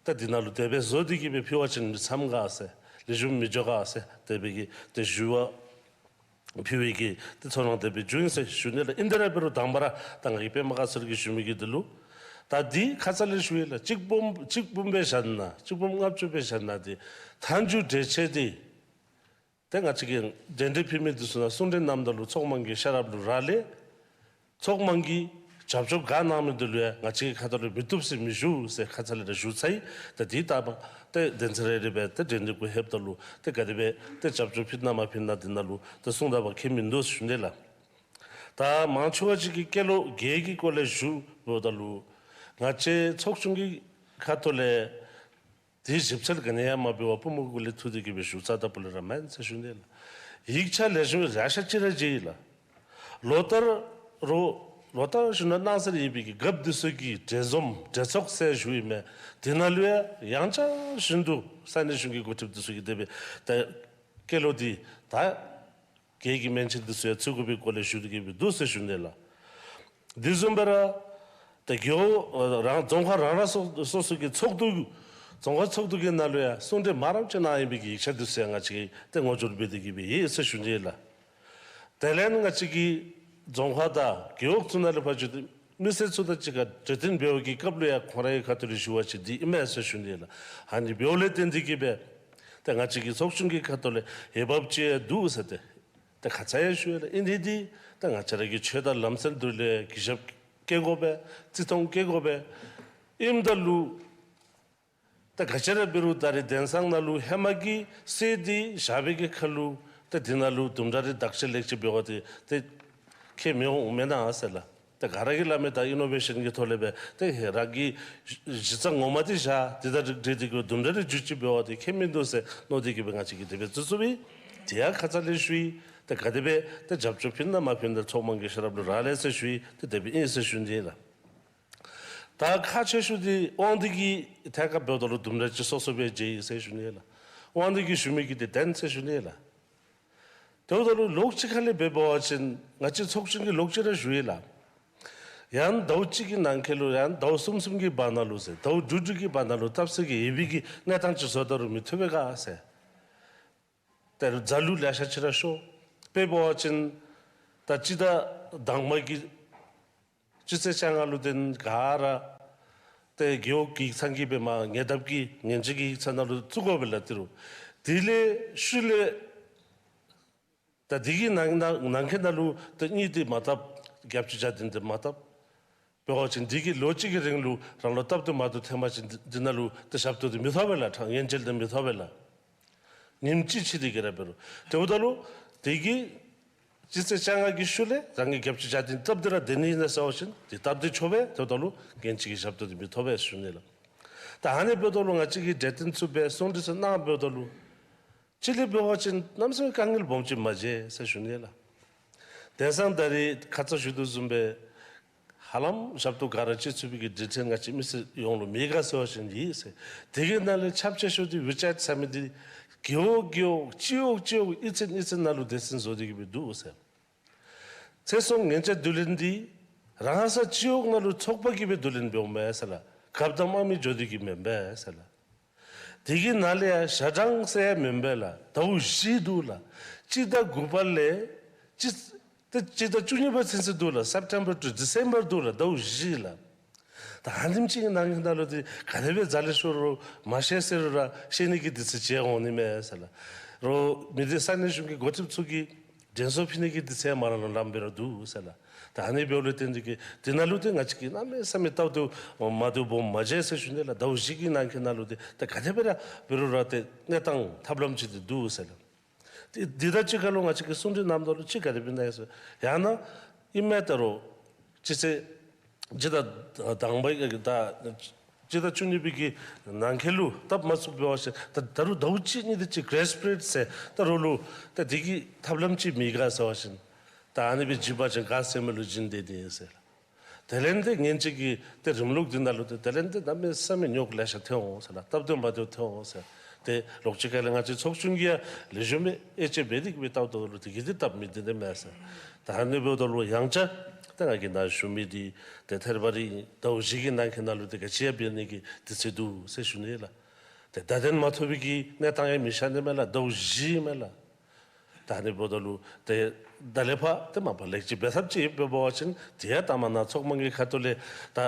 ད་འདི་ནང་ལུ་དེ་སྦེ་བཟོ་སྟེ་གི་སྦེ་ཕུལ་བ་ཅིན་མི་འཚམ་ག་ཟེར་ལེགས་ཤོམ་མི་འགྱོ་ག་ཟེར་དེ་སྦེ་གི་ཏེ་ཞུ་བ་ཕུལ་བའི་གི་ཏེ་ཚོར་སྣང་དེ་སྦེ་བྱུང་ཡི་ཟེར་ཞུ་ནི་ལགས། ཨིན་ཏེ་ར་འབད་རུང་དང་པ་ར་ད་ང་གིས་པདྨ་དཀར་ཚལ་གྱིས་ཞུ་མི་གི་འདི་ལུ་ད་འདི་ཁ་ཙ་ལས་ཞུ་ཡི་ལགས། གཅིག་འབུམ་གཅིག་འབུམ་སྦེ་བཞག་ན་གཅིག་འབུམ་ལྔ་བཅུ་སྦེ་བཞག་ན་འདི་མཐའ་མཇུག་གྲོས་ཆོད་འདི་ཏེ་ང་བཅས་ཀྱིས་གདན་འདྲེན་ཕུལ་མི་འདི་ཚུ་ནང་གསུང་གྲོས་གནངམ་ད་ལུ་ཚོགས་དམངས་ཀྱི་ཤེས་རབ་ལུ་རག་ལས། ཚོགས་དམངས་ཀྱིས་རྒྱབ་སྐྱོར་ག་གནང་མི་འདི་ལུ་ཡང་ང་བཅས་ཀྱི་ཁ་ཐུག་ལས་མི་བཏུབ་ཟེར་མི་ཞུ་ཟེར་ཁ་ཙ་ལས་ར་ཞུ་ཚར་ཡི། ད་འདི་ལྟ་བུ་ཏེ་དོན་ཚན་རེ་རེ་སྦེ་ཏེ་གདན་འདྲེན་གུ་ལྷོདཔ་ད་ལུ་ཏེ་ག་དེ་སྦེ་ཏེ་རྒྱབ་སྐྱོར་ཕུལ་ན་མ་ཕུལ་ན་འདི་ནང་ལུ་ཏེ་གསུང་དང་པ་ཁྱད་མིན་འདུག་ཟེར་ཞུ་ནི་ལགས། ད་མང་ཆེ་བ་ཅིག་གིས་སྐྱེས་ལོ་བརྒྱད་ཀྱི་སྐོར་ལས་ཞུ་འབདཝ་ད་ལུ་ང་བཅས་ཚོགས་ཆུང་གི་ཁ་ཐུག་ལས་དེ་ཞིབ་འཚོལ་ག་ནི་ཡང་མ་འབད་བར་པུས་མོ་གུ་ལས་འཐུ་སྟེ་གི་སྦེ་ཞུ་ཚརཝ་ད་ལུ་ར་མེན་ཟེར་ཞུ་ནི་ལགས། ཡིག་ཆ་ལེགས་ཤོམ་རེ་ཤ་ཅིག་ར་མཇལ་ཡི་ལགས། ལོ་ལྟར་རོ་ལོ་ལྟར་ཞུ་ན་གནང་སར་ཡོད་པའི་གི་རྒཔོ་འདི་ཚུ་གི་གྲལ་འཛོམས་གྲལ་ཚོགས་ཟེར་ཞུ་ཡི་མས། དེ་ནང་ལུ་ཡང་ཡང་ཆ་བཞིན་དུ་ས་གནས་གཞུང་གི་འགོ་ཁྲིདཔ་འདི་ཚུ་གིས་དེ་སྦེ་ད་སྐལ་ལོ་འདི་ད་རྒྱལ་གྱི་སྨན་ཆེན་འདི་ཚུ་ཡང་ཚུད་དགོ་པའི་སྐོར་ལས་ཞུ་སྟེ་གི་སྦེ་འདུག་ཟེར་ཞུ་ནི་ལགས། དེ་བཟུམ་སྦེ་ར་ཏེ་རྒེད་འོག་རང་རྫོང་ཁག་རང་རང་སོ་སོ་སོ་གི་ཚོགས་འདུ་རྫོང་ཁག་ཚོགས་འདུ་གི་ནང་ལུ་ཡང་གསུང་གྲོས་མ་རབས་ཅིག་གནང་ཡོད་པའི་གི་ཡིག་ཆ་འདི་ཚུ་ཡང་ང་བཅས་ཀྱིས་ཏེ་ངོ་སྦྱོར་འབད་དེ་གི་སྦེ་ཡོད་ཟེར་ཞུ་ནི་ལགས། དེ་ལས་ང་བཅས་ཀྱི་རྫོང་ཁག་དང་རྒེད་འོག་ཚུ་ནང་ལས་ཕར་ཞུ་སྟེ་མི་སེར་ཚུ་དང་གཅིག་ཁར་གྲོས་བསྟུན་འབད་བའི་གི་སྐབས་ལུ་ཡང་ཁོང་རའི་ཁ་ཐུག་ལས་ཞུ་བ་ཅིན་འདི་ཨིན་མས་ཟེར་ཞུ་ནི་ལགས། ཨ་ནི་འབདཝ་ལས་བརྟེན་ཏེ་གི་སྦེ་ཏེ་ང་བཅས་ཀྱི་ཚོགས་ཆུང་གི་ཁ་ཐུག་ལས་འོས་འབབ་ཅིག་ཡང་འདུག་ཟེར་ཏེ་ཏེ་ཁ་ཙ་ཡང་ཞུ་ཡི་ལགས། ཨིན་ཏེ་འདི་ཏེ་ང་བཅས་ར་གི་ཆོས་དང་ལམ་སྲོལ་འདི་ལུ་གུས་ཞབས་བསྐྱེད་དགོ་པས། བརྩི་མཐོང་བསྐྱེད་དགོ་པས། ཨིནམ་ད་ལུ་ཏེ་ག་ཅི་ར་འབད་རུང་ད་རེས་དེང་སང་ནང་ལུ་ཧེ་མ་གི་སྲོལ་འདི་བཞག་པའི་གི་ཁར་ལུ་ཏེ་འདི་ནང་ལུ་དུམ་གྲ་རེ་བདག་གཅེས་ལེགས་གཅེས་འབད་བ་ཏེ་ཏེ་ཁྱད་མི་འོང་མེན་ན་ཟེར་ལགས། ཏེ་ག་ར་གིས་སླབ་མི་ད་ཨི་ནོ་ཝེ་ཤཱན་གྱི་ཐོག་ལས་སྦེ་ཏེ་རང་གི་གཞི་རྩ་ངོ་མ་འདི་བཞག་འདི་དང་རིགས་འདི་གི་དུམ་གྲ་རེ་འགྱུར་བཅོས་འབད་བ་ཏེ་ཁྱད་མིན་འདུག་ཟེར་མནོ་སྟེ་གི་སྦེ་ང་བཅས་ཀྱིས་དེ་སྦེ་བརྩི་བརྩིཝ་ཨིན། དེ་ཡང་ཁ་ཙ་ལས་ཞུ་ཡི། ཏེ་ག་དེ་སྦེ་ཏེ་རྒྱབ་སྐྱོར་ཕུལ་ན་མ་ཕུལ་ན་ཚོགས་དམངས་ཀྱི་ཤེས་རབ་ལུ་རག་ལས་ཟེར་ཞུ་ཡི། ཏེ་དེ་སྦེ་ཨིན་ཟེར་ཞུ་ནི་ལགས། ད་ཁག་ཆེ་ཤོས་འདི་དབང་འདུས་ཀྱི་ཐད་ཁར་འབདཝ་ད་ལུ་དུམ་གྲ་ཅིག་སོ་སོ་སྦེ་མཇལ་ཡི་ཟེར་ཞུ་ནི་ལགས། དབང་འདུས་ཀྱིས་ཞུ་མི་གི་འདི་བདེན་ཟེར་ཞུ་ནི་ལགས། དེ་འབདཝ་ད་ལུ་ལོགས་གཅིག་ཁ་ལས་འབད་བ་ཅིན་ང་བཅས་ཚོགས་ཆུང་གིས་ལོགས་གཅིག་ར་ཞུ་ཡི་ལགས། ཡང་ཟླཝ་གཅིག་གི་ནང་འཁོད་ལུ་ཡང་ཟླཝ་གསུམ་གསུམ་གྱི་བར་ན་ལུ་ཟེར་ཟླཝ་དྲུག་དྲུག་གི་བར་ན་ལུ་བཏབ་སའི་གི་འོས་འབབ་ཀྱི་གནས་སྟངས་ཅིག་བཟོ་ད་རུང་མི་ཐུབ་པས་ག་ཟེར། ད་རུང་རྫ་ལུ་ལེ་ཤ་ཅིག་ར་ཤོར། དཔེ་འབད་བ་ཅིན་ད་སྤྱི་ཟླ་དང་པ་གི་སྤྱི་ཚེས་བཅོ་ལྔ་ལུ་དེ་ག་ར་ཏེ་རྒེད་འོག་གི་ཡིག་ཚང་གིས་སྦེ་མར་ཉེ་འདབས་ཀྱི་ཉེན་བཅོལ་གྱི་ཡིག་ཚང་ནང་ལུ་བཙུགས་དགོ་པས་ལགས། དེ་རུང་དེ་ལས་ཤུལ་ལས་ད་དེ་གི་ནང་ནང་ནང་འཁོད་ནང་ལུ་ཏེ་གཉིས་འདི་མ་བཏབ། བརྒྱད་ཅུ་གྱ་བདུན་འདི་མ་བཏབ། འབད་བ་ཅིན་དེ་གི་ལོ་གཅིག་གི་རིང་ལུ་རང་ལུ་སྟབས་བདེ་མ་བདེཝ་ཐོན་པ་ཅིན་འདི་འདི་ནང་ལུ་ཏེ་ཞབས་ཏོག་འདི་མི་ཐོབ་པས་ལགས། ཁྲང་ཉེན་བཅོལ་འདི་མི་ཐོབ་པས་ལགས། ཉིནམ་གཅིག་ཕྱི་འདི་གིས་ར་འབད་རུང་། དེ་འབདཝ་ད་ལུ་དེ་གི་སྤྱི་ཚེས་བཅོ་ལྔ་གི་ཤུལ་ལས་རང་གི་བརྒྱད་ཅུ་གྱ་བདུན་སྟབས་བདེ་ར་སྡོད་ནི་ཨིན་ན་ཟེར་བ་ཅིན་འདི་སྟབས་བདེ་ཆོག་པས། དེ་འབདཝ་ད་ལུ་ཉིནམ་གཅིག་གི་ཞབས་ཏོག་འདི་མི་ཐོབ་པས་ཞུ་ནི་ལགས། ད་ཨ་ནི་འབདཝ་ད་ལུ་ང་བཅས་ཀྱིས་གྲོས་བསྟུན་ཚུ་འབད་གསུང་གྲོས་ཚུ་གནང་འབདཝ་ད་ལུ་སྤྱི་ལས་འབད་བ་ཅིན་གནམ་མེད་ས་མེད་དཀའ་ངལ་སྦོམ་ཅིག་མ་མཇལ་ཟེར་ཞུ་ནི་ལགས། དེང་སང་ད་རེས་ཁ་ཙ་ཞུ་དོ་བཟུམ་སྦེ་ཧ་ལམ་ཞབས་ཏོག་ག་ར་སྤྱོད་ཚུགས་པའི་གི་དྲི་ཆེན་ང་བཅས་མི་སེར་ཡོངས་ལུ་མེད་ག་ཟེར་བ་ཅིན་ཡོད་ཟེར། དེ་གི་ནང་ལས་ཁྱབ་ཆེ་ཤོས་འདི་ཝི་ཅེཊ་ཟེར་མི་འདི་རྒེད་འོག་རྒེད་འོག་སྤྱི་འོག་སྤྱི་འོག་གཡུས་ཚན་གཡུས་ཚན་ནང་ལུ་སྡེ་ཚན་བཟོ་སྟེ་གི་སྦེ་འདུག་ཟེར། ཚེ་སྲོག་ཉེན་བཅོལ་བསྡུ་ལེན་འདི་རང་ས་སྤྱི་འོག་ནང་ལུ་ཚོགས་པ་གིས་སྦེ་བསྡུ་ལེན་འབདཝ་མས་ཟེར་ལགས། རྒཔོ་དང་དམངས་མི་འགྱོ་སྟེ་གི་མེན་པས་ཟེར་ལགས། དེ་གི་ནང་ལས་ཡང་ཞལ་གྲངས་ཟེར་ཡང་མེན་པས་ལགས། ཟླཝ་བཞི་འདུག་ལགས། སྤྱི་ཟླ་དགུ་པ་ལས་སྤྱི་ཏེ་སྤྱི་ཟླ་བཅུ་གཉིས་པ་ཚུན་ཚོད་འདུག་ལགས། September to December འདུག་ལགས། ཟླཝ་བཞི་ལགས། ད་ཨ་ནེམ་ཅིག་གི་ནང་གི་ནང་ལུ་འདི་ག་དེ་སྦེ་རྫ་ལས་ཤོར་རུང་མ་ཤེས་ཟེར་རུང་ར་ཤེས་ནི་གི་དུས་ཚོད་ཅིག་འོང་ནི་མས་ཟེར་ལགས། རོགས་མི་སྡེ་ས་གནས་གཞུང་གི་འགོ་ཁྲིདཔ་ཚུ་གིས་དྲན་གསོ་ཕུལ་ནི་གི་དུས་ཚོད་མ་ར་ལུ་ལངམ་སྦེ་ར་འདུག་ཟེར་ལགས། ད་ཨ་ནི་འབདཝ་ལས་བརྟེན་ཏེ་གི་དེ་ནང་ལུ་ཏེ་ང་བཅས་ཀྱིས་གནམ་མེད་ས་མེད་སྟབས་བདེཝ་མ་བདེཝ་སྦོམ་མ་མཇལ་ཟེར་ཞུ་ནི་ལགས། ཟླཝ་བཞི་གི་ནང་གི་ནང་ལུ་ཏེ་ད་ག་དེ་སྦེ་ར་འབད་རུང་ར་ཏེ་གནས་སྟངས་ཐབས་ལམ་ཅིག་འདི་འདུག་ཟེར་ལགས། དེ་དེ་དང་གཅིག་ཁར་ལུ་ང་བཅས་ཀྱིས་གསུང་གྲོས་གནངམ་ད་ལུ་ཅིག་ག་དེ་སྦེ་ཨིན་ན་ཟེར། ཡང་ན་ཨིན་མས། ད་རུང་སྤྱི་ཚེས་སྤྱི་ཟླ་དང་པ་གི་ད་སྤྱི་ཟླ་བཅུ་གཉིས་པའི་གི་ནང་འཁོད་ལུ་བཏབ་མ་ཚུགས་པ་འབད་བ་ཅིན་ད་ད་རུང་ཟླཝ་གཅིག་གཉིས་དེ་ཅིག་གྲེས་པི་རི་ཡེཌ་ཟེར་ད་རུང་ལུ་ད་དེ་གི་ཐབས་ལམ་ཅིག་མེད་ག་ཟེར་བ་ཅིན་ད་ཨ་ནི་སྦེ་བྱིན་པ་ཅིན་ག་ཟེར་མི་ལུ་བྱིན་དེ་དེ་ཨིན་ཟེར། དེ་ལས་ཏེ་ཉེན་བཅོལ་གྱི་ཏེ་རིམ་ལུགས་འདི་ནང་ལུ་ཏེ་དེ་ལས་ཏེ་གནམ་མེད་ས་མེད་རྙོག་ལེ་ཤ་ཐོན་འོང་ཟེར་ལགས། སྟབས་བདེ་མ་བདེཝ་ཐོན་འོང་ཟེར། ཏེ་ལོགས་གཅིག་ཁ་ལས་ང་བཅས་ཚོགས་ཆུང་གིས་ཡང་ལེགས་ཤོམ་སྦེ་དབྱེ་དཔྱད་འབད་དེ་གི་སྦེ་བལྟཝ་ད་ལུ་དེ་གི་འདི་སྟབས་མི་བདེ་ནི་མས་ཟེར། ད་ཨ་ནི་འབདཝ་ད་ལུ་ཡང་བསྐྱར་ཏེ་ང་གིས་ནཱ་ཞུ་མི་འདི་ཏེ་ཐེར་པ་རེ་ཟླཝ་བཞི་གི་ནང་གི་ནང་ལུ་ཏེ་ག་ཅི་ཡང་འབད་ནི་གི་དུས་ཚོད་འདུག་ཟེར་ཞུ་ནི་ལགས། ཏེ་བརྡ་དོན་མ་ཐོབ་པའི་གི་གནས་སྟངས་ཡང་མི་ཤར་ནི་མས་ལགས། ཟླཝ་བཞི་མས་ལགས། ད་ཨ་ནི་འབདཝ་ད་ལུ་ཏེ་ད་ལས་ཕར་ཏེ་མ་པ་ལེགས་སྒྲིག་འབད་ཐབས་ཅིག་འབད་བ་ཅིན་དེ་ཡང་ལྟ་མ་ན་ཚོགས་དམངས་ཀྱི་ཁ་ཐུག་ལས་ད་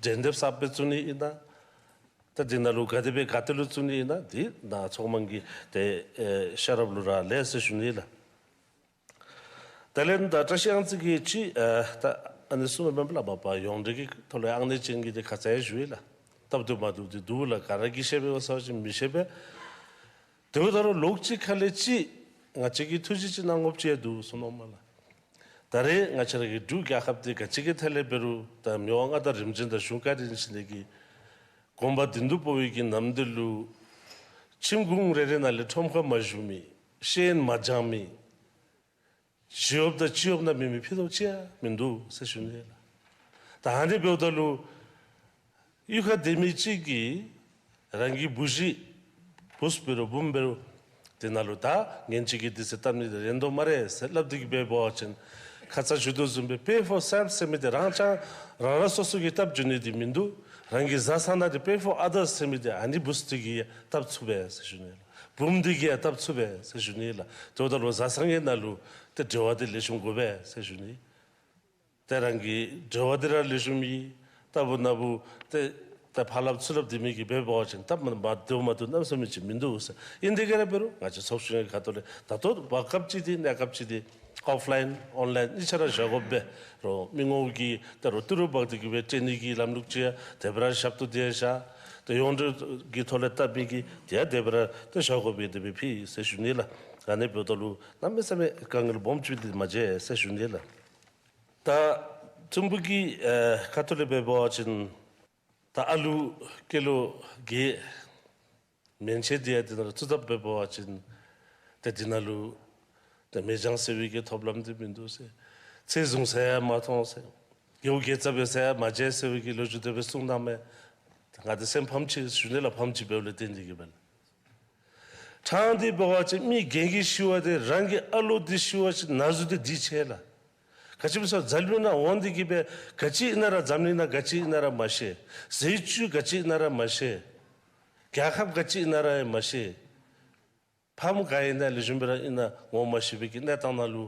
འགྲན་བསྡུར་གསརཔ་སྦེ་བཙུགས་ནི་ཨིན་ན། ད་འདི་ནང་ལུ་ག་དེ་སྦེ་ག་ཏེ་ལུ་བཙུགས་ནི་ཨིན་ན་འདི་ནཱ་ཚོགས་དམངས་ཀྱི་ཏེ་ཨེ་ཤེས་རབ་ལུ་རག་ལས་ཟེར་ཞུ་ནི་ལགས། དེ་ལས་ད་བཀྲ་ཤིས་གཡང་རྩེ་གིས་ཅིག་ཨ་ད་ཨ་ནི་གསུངམ་མས་ལགས། མ་པ་ཡོངས་འབྲེལ་གྱི་ཐོག་ལས་ཨང་གནས་ཅན་གྱི་དེ་ཁ་ཙ་ཡང་ཞུ་ཡི་ལགས། སྟབས་བདེཝ་མ་བདེཝ་འདི་འདུག་ལགས། ག་ར་གིས་ཤེས་པས་ག་ཟེར་བ་ཅིན་མི་ཤེས་པས། དེ་འབདཝ་ད་རུང་ལོགས་གཅིག་ཁ་ལས་ཅིག་ང་བཅས་ཀྱིས་ཐུགས་རྗེ་ཅིག་གནང་དགོཔ་ཅིག་ཡང་འདུག་གསུངམ་མས་ལགས། ད་རེས་ང་བཅས་ར་གི་འབྲུག་རྒྱལ་ཁབ་འདི་ག་ཅི་གི་ཐད་ལས་འབད་རུང་ད་མི་དབང་མངའ་བདག་རིམ་བྱོན་དང་གཞུང་བཀའ་དྲིན་ཆེ་ལས་ཀྱི་དགོངས་པ་མདུན་དུ་སྤོ་བའི་གི་ནམ་དུས་ལུ་ཁྱིམ་གུང་རེ་རེ་ནང་ལས་ཁྲོམ་ཁ་མ་ཞུ་མི་ ཤེས་ཡོན་མ་སྦྱང་མི་ཞི་གཡོགཔ་དང་སྤྱི་གཡོགཔ་ནང་མེད་མི་ཕྱེད་དོ་ཅིག་ཡང་མིན་འདུག་ཟེར་ཞུ་ནི་ལགས། ད་ཨ་ནི་འབདཝ་ད་ལུ་གཡུས་ཁར་སྡོད་མི་གཅིག་གིས་རང་གི་བུ་གཞི་བུཚ་འབད་རུང་བུམོ་འབད་རུང་དེ་ནང་ལུ་ད་ངན་ཅིག་གིས་དུས་ཚོད་བཏབ་ནི་དེ་རན་དོ་སྨ་རེ་ཟེར་སླབ་སྟེ་གིས་འབད་བ་ཅིན་ཁ་ཙ་ཞུ་དོ་བཟུམ་སྦེ་pay for self ཟེར་མི་དེ་རང་ཅང་རང་རང་སོ་སོ་གིས་བཏབ་འགྱོ་ནི་དེ་མིན་འདུག། རང་གི་བཟའ་ཚང་ནང་དེ་pay for others ཟེར་མི་དེ་ཨ་ནི་བུཚ་དེ་གིས་ཡང་བཏབ་ཚུགས་པས་ཟེར་ཞུ་ནི་ལགས། བུམོ་དེ་གིས་ཡང་བཏབ་ཚུགས་པས་ཟེར་ཞུ་ནི་ལགས། དེ་འབདཝ་ད་ལུ་བཟའ་ཚང་གི་ནང་ལུ་ཏེ་འབྲེལ་བ་དེ་ལེགས་ཤོམ་དགོ་པས་ཟེར་ཞུ་ནི། ཏེ་རང་གི་འབྲེལ་བ་དེ་ར་ལེགས་ཤོམ་ཡོད། ལྟ་བུ་ན་བུ་ཏེ་ཏེ་ཕར་སླབ་ཚུར་སླབ་དེ་མི་གིས་འབད་བ་ཅིན་སྟབས་མ་མ་བདེཝ་མ་བདེཝ་གནམ་མེད་ས་མེད་ཅིག་མིན་འདུག་ཟེར། ཨིན་དེ་ག་ར་འབད་རུང་ང་བཅས་ཚོགས་ཆུང་གི་ཁ་ཐུག་ལས་ད་ལྟོ་བར་སྐབས་ཅིག་དེ་གནས་སྐབས་ཅིག་དེ་ཨོཕ་ལའིན་ཨོན་ལའིན་གཉིས་ཆ་ར་བཞག་དགོཔ་འབད་རུང་མི་ངོམ་གིས་ད་རུང་ཏི་རུ་འབག་སྟེ་གིས་འབད་སྤྲོད་ནི་གི་ལམ་ལུགས་ཅིག་ཡང་དེ་སྦེ་ར་ཞབས་ཏོག་དེ་ཡང་བཞག། ཏེ་ཡོངས་འབྲེལ་གྱི་ཐོག་ལས་བཏབ་མི་གིས་དེ་ཡང་དེ་སྦེ་ར་ཏེ་བཞག་དགོཔ་འབད་དེ་སྦེ་ཕུལ་ཟེར་ཞུ་ནི་ལགས། ཨ་ནི་འབདཝ་ད་ལུ་གནམ་མེད་ས་མེད་དཀའ་ངལ་སྦོམ་ཅིག་དེ་མ་མཇལ་ཟེར་ཞུ་ནི་ལགས། ད་ཐིམ་ཕུག་གི་ཨེ་ཁ་ཐུག་ལས་འབད་བ་ཅིན་ད་ཨ་ལུ་སྐྱེས་ལོ་བརྒྱད་མན་ཆད་དེ་ཡང་དེ་ནང་ལུ་བཙུགས་ད་འབད་བ་ཅིན་ཏེ་དེ་ནང་ལུ་ཏེ་མེ་སྦྱང་ཟེར་བའི་གི་ཐོབ་ལམ་དེ་མིན་འདུག་ཟེར། ཚེ་བཟུང་ས་ཡང་མ་མཐོང་ཟེར། རྒྱལ་བུ་རྒྱལ་ཚབ་འབད་ས་ཡང་མ་མཇལ་ཟེར་བའི་གི་ལོ་རྒྱུས་དེ་སྦེ་གསུངས་གནངམ་མས། ང་དེ་སེམས་ཕམ་ཅི་ཞུ་ནི་ལགས། ཕམ་ཅི་འབདཝ་ལས་བརྟེན་ཏེ་གིས་འབད་ལགས། ཕྲང་སྟེ་འབད་བ་ཅིན་མི་རྒན་གྱི་ཤི་བ་དེ་རང་གི་ཨ་ལོ་དེ་ཤི་བ་ཅིན་ན་ཟུག་དེ་འདི་ཆེ་ལགས། ག་ཅི་སྨོ་ཟེར་བ་ཅིན་འཛམ་གླིང་ནང་འོང་སྟེ་གིས་འབད་ག་ཅི་ཨིན་ན་ར་འཛམ་གླིང་ནང་ག་ཅི་ཨིན་ན་ར་མ་ཤེས། ཟས་བཅུད་ག་ཅི་ཨིན་ན་ར་མ་ཤེས། རྒྱལ་ཁབ་ག་ཅི་ཨིན་ན་ར་ཡང་མ་ཤེས། ཕམ་ག་ཨིན་ན་ལེགས་ཤོམ་སྦེ་ར་ཨིན་ན་ངོ་མ་ཤེས་པའི་གི་གནས་སྟངས་ནང་ལུ་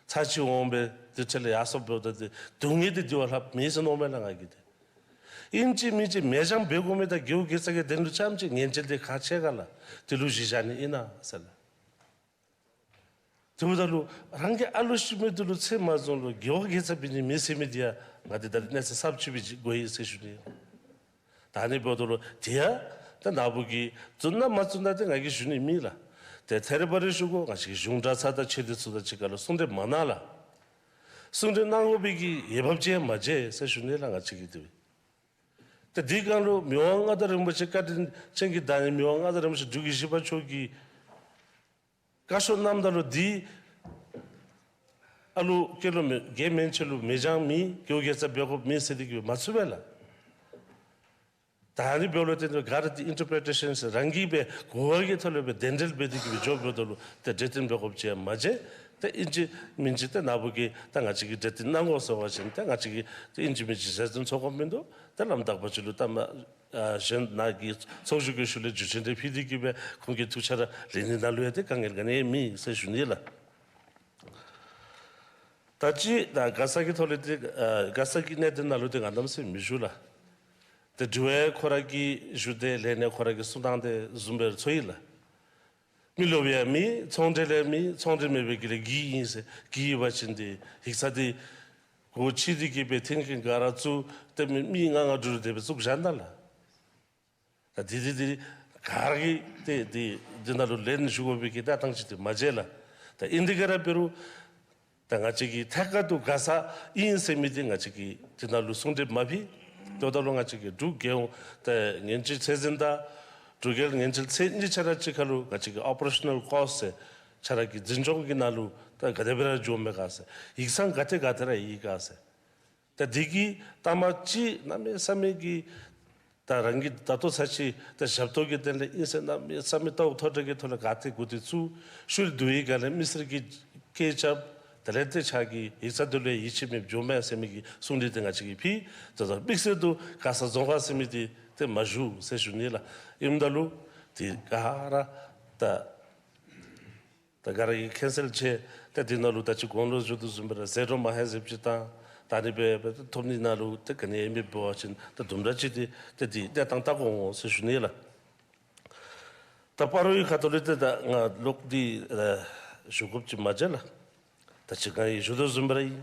ཚར་གཅིག་འོང་སྦེ་དེ་ཁྲིད་ལས་ཡར་སོངམ་འབདཝ་ད་དེ་སྡུག་བསྔལ་དེ་འདི་བ་ལྷགཔ་མེད་ཟེར་མནོཝ་མས་ལགས་ང་གིས་དེ། ཨིན་ཅི་མིན་ཅི་མེ་སྦྱང་འབད་དགོ་མི་དང་རྒྱལ་བུ་རྒྱལ་ཚབ་ཀྱི་དོན་ལུ་རྐྱངམ་ཅིག་ངན་སྐྱེལ་དེ་ཁག་ཆེ་ག་ལགས། དེ་ལུ་གཞི་བཞག་ནི་ཨིན་ན་ཟེར་ལགས། དེ་འབདཝ་ད་ལུ་རང་གི་ཨ་ལོ་ཤི་མི་དེ་ལུ་ཚེ་མ་བཟུང་ལུ་རྒྱལ་བུ་རྒྱལ་ཚབ་འབད་ནི་མེད་ཟེར་མི་དེ་ཡང་ང་དེ་ད་རེས་གནས་ཚད་གསརཔ་ཅིག་སྦེ་གོ་ཡི་ཟེར་ཞུ་ནི། ད་ཨ་ནི་འབདཝ་ད་ལུ་དེ་ཡང་ད་ནཱ་བུ་གིས་བཙུགས་ན་མ་བཙུགས་ན་དེ་ང་གིས་ཞུ་ནི་མེད་ལགས། ཏེ་ཐད་རི་བ་རི་ཞུ་དགོ། ང་བཅས་ཀྱི་གཞུང་གྲྭ་ཚང་དང་ཆོས་སྡེ་ཚུ་དང་གཅིག་ཁར་ལུ་གསུང་གྲོས་མ་གནང་ལགས། གསུང་གྲོས་གནང་དགོ་པའི་གི་འོས་འབབ་ཅིག་ཡང་མ་མཇལ་ཟེར་ཞུ་ནི་ལགས་ང་བཅས་ཀྱིས་དེ་སྦེ། ཏེ་དེའི་སྒང་ལུ་མི་དབང་མངའ་བདག་རིན་པོ་ཆེ་བཀའ་དྲིན་ཅན་གྱི་བདག་ཉིད་མི་དབང་མངའ་བདག་རིན་པོ་ཆེ་འབྲུག་གི་བཞི་པ་མཆོག་གིས་བཀའ་ཤོག་གནངམ་ད་ལུ་འདི་ཨ་ལུ་སྐྱེས་ལོ་མེ་བརྒྱད་མན་ཆད་ལུ་མེ་སྦྱང་མེད། རྒྱལ་བུ་རྒྱལ་ཚབ་འབད་དགོཔ་མེད་ཟེར་དེ་གིས་མ་ཚུད་པས་ལགས། ད་ཨ་ནི་འབདཝ་ལས་བརྟེན་ཏེ་ག་ར་དེ་ཨིན་ཊར་པི་རི་ཊེ་ཤཱན་ཟེར་རང་གིས་སྦེ་གོ་བ་གི་ཐོག་ལས་སྦེ་གདན་འདྲེན་འབད་དེ་གིས་སྦེ་འགྱོ་འབདཝ་ད་ལུ་ཏེ་གྲོས་བསྟུན་འབད་དགོཔ་ཅིག་ཡང་མ་མཇལ། ཏེ་ཨིན་ཅི་མིན་ཅི་ཏེ་ནཱ་བུ་གིས་ད་ང་བཅས་ཀྱིས་གྲོས་བསྟུན་གནང་དགོ་ཟེར་བ་ཅིན་ཏེ་ང་བཅས་ཀྱིས་ཏེ་ཨིན་ཅི་མིན་ཅི་ཟེར་ཚུགས་དགོཔ་མིན་འདུག། ཏེ་ལམ་དག་པ་ཅིག་ལུ་ད་མ་ཨ་གཞན་ནཱ་གི་ཚོགས་བཞུགས་ཀྱི་ཤུལ་ལས་བརྒྱུད་འཕྲིན་དེ་ཕུལ་ཏེ་གིས་སྦེ་ཁོང་གི་ཐུགས་འཆར་ལེན་ནི་ནང་ལུ་ཡང་ཏེ་དཀའ་ངལ་ག་ནི་ཡང་མེད་ཟེར་ཞུ་ནི་ལགས། ད་ཅི་ད་མགར་ས་གི་ཐོག་ལས་ཏེ་ཨ་མགར་ས་གི་གནད་དོན་ནང་ལུ་ཏེ་ང་གནམ་མེད་ས་མེད་མི་ཞུ་ལགས། ཏེ་དྲི་བ་ཁོ་ར་གིས་ཞུ་སྟེ་ལན་ཡང་ཁོ་ར་གིས་གསུང་གནང་སྟེ་བཟུམ་སྦེ་ཚོར་ཡི་ལགས། མི་རློབས་ཡང་མེད། ཚོང་འབྲེལ་ཡང་མེད། ཚོང་འབྲེལ་མེད་པའི་གི་ལས་འགུལ་ཨིན་ཟེར་གི་ཡོད་པ་ཅིན་ཏེ་ཡིག་ཚང་འདི་སྒོ་ཕྱེ་སྟེ་གིས་སྦེ་ཐོན་མཁན་ག་ར་བཙུགས་ཏེ་མི་མི་ལྔ་ལྔ་དྲུག་དྲུག་དེ་སྦེ་བཙུགས་བཞག་ད་ལགས། ད་འདི་འདི་འདི་ག་ར་གིས་ཏེ་འདི་འདི་ནང་ལུ་ལན་ཞུ་དགོ་པའི་གི་ད་ཐངས་ཅིག་དེ་མ་མཇལ་ལགས། ད་ཨིན་དེ་ག་ར་འབད་རུང་ད་ང་བཅས་ཀྱིས་ཐད་ཀར་དུ་མགར་ས་ཨིན་ཟེར་མི་འདི་ང་བཅས་ཀྱིས་འདི་ནང་ལུ་གསུང་གྲོས་མ་ཕུལ། ད་ལྟོ་ལུ་ང་བཅས་ཀྱིས་འབྲུག་རྒྱལ་ཡོངས་ད་ངན་སྐྱེལ་ཚད་འཛིན་དང་འབྲུག་རྒྱལ་ངན་སྐྱེལ་ཚད་གཉིས་ཆ་ར་གཅིག་ཁར་ལུ་ང་བཅས་ཀྱི་ཨོ་པ་རེ་ཤ་ནཱལ་ཀོསཊ་ཟེར་ཆ་ར་གི་འཛིན་སྐྱོང་གི་ནང་ལུ་ད་ག་དེ་སྦེ་ར་འགྱོཝ་མས་ག་ཟེར། ཡིག་ཚང་ག་ཏེ་ག་ཏེ་ར་ཡོད་ག་ཟེར། ད་འདི་གི་ད་མ་ཅིག་གནམ་མེད་ས་མེད་ཀྱི་ད་རང་གི་ད་ལྟོ་ཚར་ཅིག་ད་ཞབས་ཏོག་གི་དོན་ལས་ཨིན་ཟེར་གནམ་མེད་ས་མེད་ལྟ་བ་མཐོ་དྲགས་ཀྱི་ཐོག་ལས་ག་ཏེ་འགོ་དེ་ཚུ་ཤུལ་བསྡུ་བའི་སྒང་ལས་མི་སེར་གྱིས་སྐད་རྐྱབ། དེ་ལས་ཏེ་ཕྱག་གི་ཡིག་ཚང་དེ་ལུ་ཡིད་ཆེས་མེདཔ་འགྱོཝ་མས་ཟེར་མི་གི་གསུང་གྲོས་དེ་ང་བཅས་ཀྱིས་ཕུལ། ད་ལྟོ་དམིགས་བསལ་དུ་མགར་ས་རྫོང་ཁག་ཟེར་མི་དེ་ཏེ་མ་ཞུ་ཟེར་ཞུ་ནི་ལགས། ཨིནམ་ད་ལུ་དེ་ག་ར་ད་ད་ག་ར་གིས་ཁེན་སེལ་བྱས། ད་འདི་ནང་ལུ་ད་ཅི་གོང་ལུ་ཞུ་དོ་བཟུམ་སྦེ་ར་ཟད་འགྲོ་མ་ཧེ་ཟེརཝ་ཅིག་དང་ད་ཨ་ནི་སྦེ་སྦེ་ཐོབ་ནི་ནང་ལུ་ཏེ་ག་ནི་ཡང་མེད་པ་ཅིན་ད་དུམ་གྲ་ཅིག་ཏེ་ཏེ་འདི་གནས་སྟངས་ལྟ་དགོ་འོང་ཟེར་ཞུ་ནི་ལགས། ད་སྤ་རོ་ཡི་ཁ་ཐུག་ལས་ཏེ་ད་ང་ལོག་འདི་ཨ་ཞུ་དགོཔ་ཅིག་མ་མཇལ་ལགས། ད་ཅི་ང་གིས་ཞུ་དོ་བཟུམ་སྦེ་ར་ཨིན།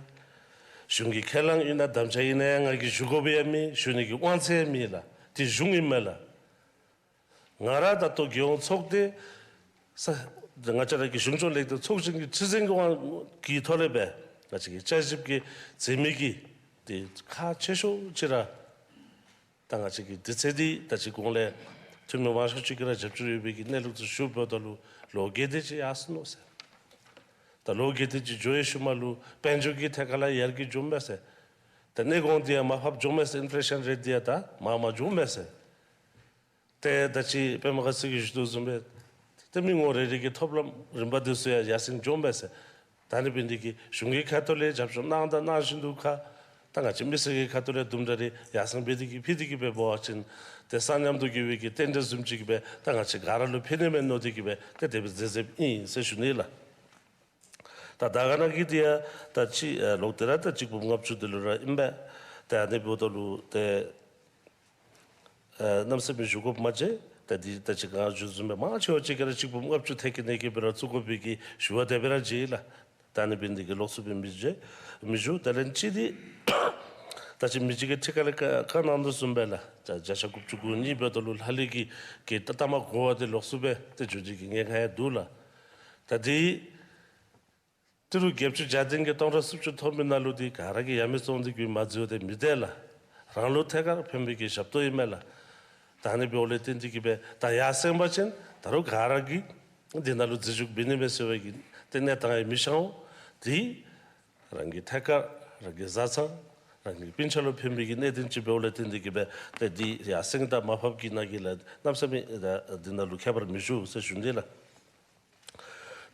གཞུང་གི་ཁས་བླངས་ཡོད་ན་དམ་བཅའ་ཡོད་ན་ཡང་ང་གིས་ཞུ་དགོཔ་ཡང་མེད། ཞུ་ནི་གི་དབང་ཚད་ཡང་མེད་ལགས། འདི་གཞུང་ཨིན་མས་ལགས། ང་ར་ད་ལྟོ་རྒྱལ་ཡོངས་ཚོགས་སྡེ་ས་ང་བཅས་ར་གི་གཞུང་སྐྱོང་ལས་ཁུངས་ཚོགས་ཆེན་གྱི་ཁྲི་འཛིན་གྱི་དབང་གི་ཐོག་ལས་སྦེ་ང་བཅས་ཀྱི་བསྐྱར་ཞིབ་ཀྱི་མཛད་མི་གི་འདི་ཁག་ཆེ་ཤོས་ཅིག་ར་ད་ང་བཅས་ཀྱི་དུས་ཚོད་འདི་ད་ཅི་གོང་ལས་ འཐུས་མི་མང་ཤོས་ཅིག་གིས་ར་རྒྱབ་སྐྱོར་ཡོད་པའི་གི་གནས་ལུགས་ཚུ་ཞུཝ་ད་ལུ་ལོ་བརྒྱད་དེ་ཅིག་ཡར་སོ་ནུག་ཟེར། ད་ལོ་བརྒྱད་དེ་ཅིག་འགྱོ་བའི་ཤུལ་མ་ལུ་དཔལ་འབྱོར་གྱི་ཐད་ཁར་ལུ་ཡར་རྒྱས་འགྱོཝ་མས་ཟེར། ད་གནས་གོང་འདི་ཡང་མར་ཕབ་འགྱོཝ་མས་ཟེར། ཨིན་ཕི་ལེ་ཤཱན་རེཊ་འདི་ཡང་ད་མར་མར་འགྱོཝ་མས་ཟེར། ཏེ་ད་ཅི་པདྨ་དགའ་ཚལ་གྱིས་ཞུ་དོ་བཟུམ་སྦེ་ཏེ་མི་ངོ་རེ་རེ་གི་ཐོབ་ལམ་རིམ་པ་འདི་ཚུ་ཡང་ཡར་སེང་འགྱོཝ་མས་ཟེར། ད་ཨ་ནི་འབད་ནི་འདི་གིས་གཞུང་གི་ཁ་ཐུག་ལས་རྒྱབ་སྐྱོར་གནང་དང་གནང་བཞིན་དུ་ཁར་ད་ང་བཅས་མི་སེར་གྱི་ཁ་ཐུག་ལས་དུམ་གྲ་རེ་ཡར་སེང་འབད་དེ་གི་ཕུལ་ཏེ་གི་འབད་བ་ཅིན་ཏེ་གསར་རྙིང་འདི་གི་སྦེ་གི་རྟེན་འབྲེལ་བཟུམ་ཅིག་སྦེ་ད་ང་བཅས་ག་ར་ལུ་ཕན་ནི་མས་མནོ་སྟེ་གི་སྦེ་ཏེ་དེ་སྦེ་མཛད་མཛདཔ་ཨིན་ཟེར་ཞུ་ནི་ལགས། ད་ད་ག་ནང་གི་འདི་ཡང་ད་ཅི་ཨ་ལོག་སྟེ་ར་ད་གཅིག་འབུམ་ལྔ་བཅུ་འདི་ལུ་ར་ཨིན་པས། ཏེ་ཨ་ནི་འབདཝ་ད་ལུ་ཏེ་ཨ་གནམ་མེད་ས་མེད་ཞུ་དགོཔ་མ་མཇལ། ད་འདི་ད་ཅི་ང་ཞུ་བཟུམ་སྦེ་མང་ཆེ་བ་ཅིག་གིས་ར་གཅིག་འབུམ་ལྔ་བཅུ་ཐད་ཀྱི་ནང་གི་སྦེ་ར་བཙུགས་དགོ་པའི་གི་ཞུ་བ་དེ་སྦེ་ར་མཇལ་ལགས། ད་ཨ་ནི་འབད་ནི་འདི་གིས་ལོགས་སུ་སྦེ་མི་མཇལ་མི་ཞུ། དེ་ལས་ཅིག་འདི་ད་ཅི་མི་ཅིག་གིས་ཁྲི་ཀ་ལས་བཀའ་བཀའ་གནང་དོ་བཟུམ་སྦེ་ལགས། ད་བརྒྱ་ཆ་དགུ་བཅུ་གོ་གཉིས་འབདཝ་ད་ལུ་ལྷག་ལུས་ཀྱི་གི་ད་ལྟ་མ་གོ་བ་འདི་ལོགས་སུ་སྦེ་ཏེ་འགྱོ་ནི་གི་ཉེན་ཁ་ཡང་འདུག་ལགས། ད་འདི་ཏི་རུ་བརྒྱད་ཅུ་གྱ་བདུན་གྱི་སྟོང་ཕྲག་སུམ་ཅུ་ཐོབ་མི་ནང་ལུ་འདི་ག་ར་གིས་ཡ་མེད་བཙོང་སྟེ་གི་མ་འཛོལ་ཏེ་མི་འདི་ལགས། རང་ལུ་ཐད་ཀར་ཕན་པའི་གི་ཞབས་ཏོག་ཨིན་མས་ལགས། ད་ཨ་ནི་འབདཝ་ལས་བརྟེན་ཏེ་གི་སྦེ་ད་ཡར་སེང་པ་ཅིན་ད་རུང་ག་ར་གིས་འདི་ནང་ལུ་འཛུལ་ཞུགས་འབད་ནི་མས་ཟེར་བའི་གི་ཏེ་གནས་སྟངས་ཡང་མི་ཤར་འོང་། འདི་རང་གི་ཐད་ཀར་རང་གི་བཟའ་ཚང་རང་གི་སྤུན་ཆ་ལུ་ཕན་པའི་གི་གནད་དོན་ཅིག་འབདཝ་ལས་བརྟེན་ཏེ་གི་སྦེ་ཏེ་འདི་ཡར་སེང་དང་མར་ཕབ་ཀྱི་ནང་གི་ལས་གནམ་མེད་ས་མེད་ད་འདི་ནང་ལུ་ཁྱད་པར་མི་ཞུ་ཟེར་ཞུ་ནི་ལགས།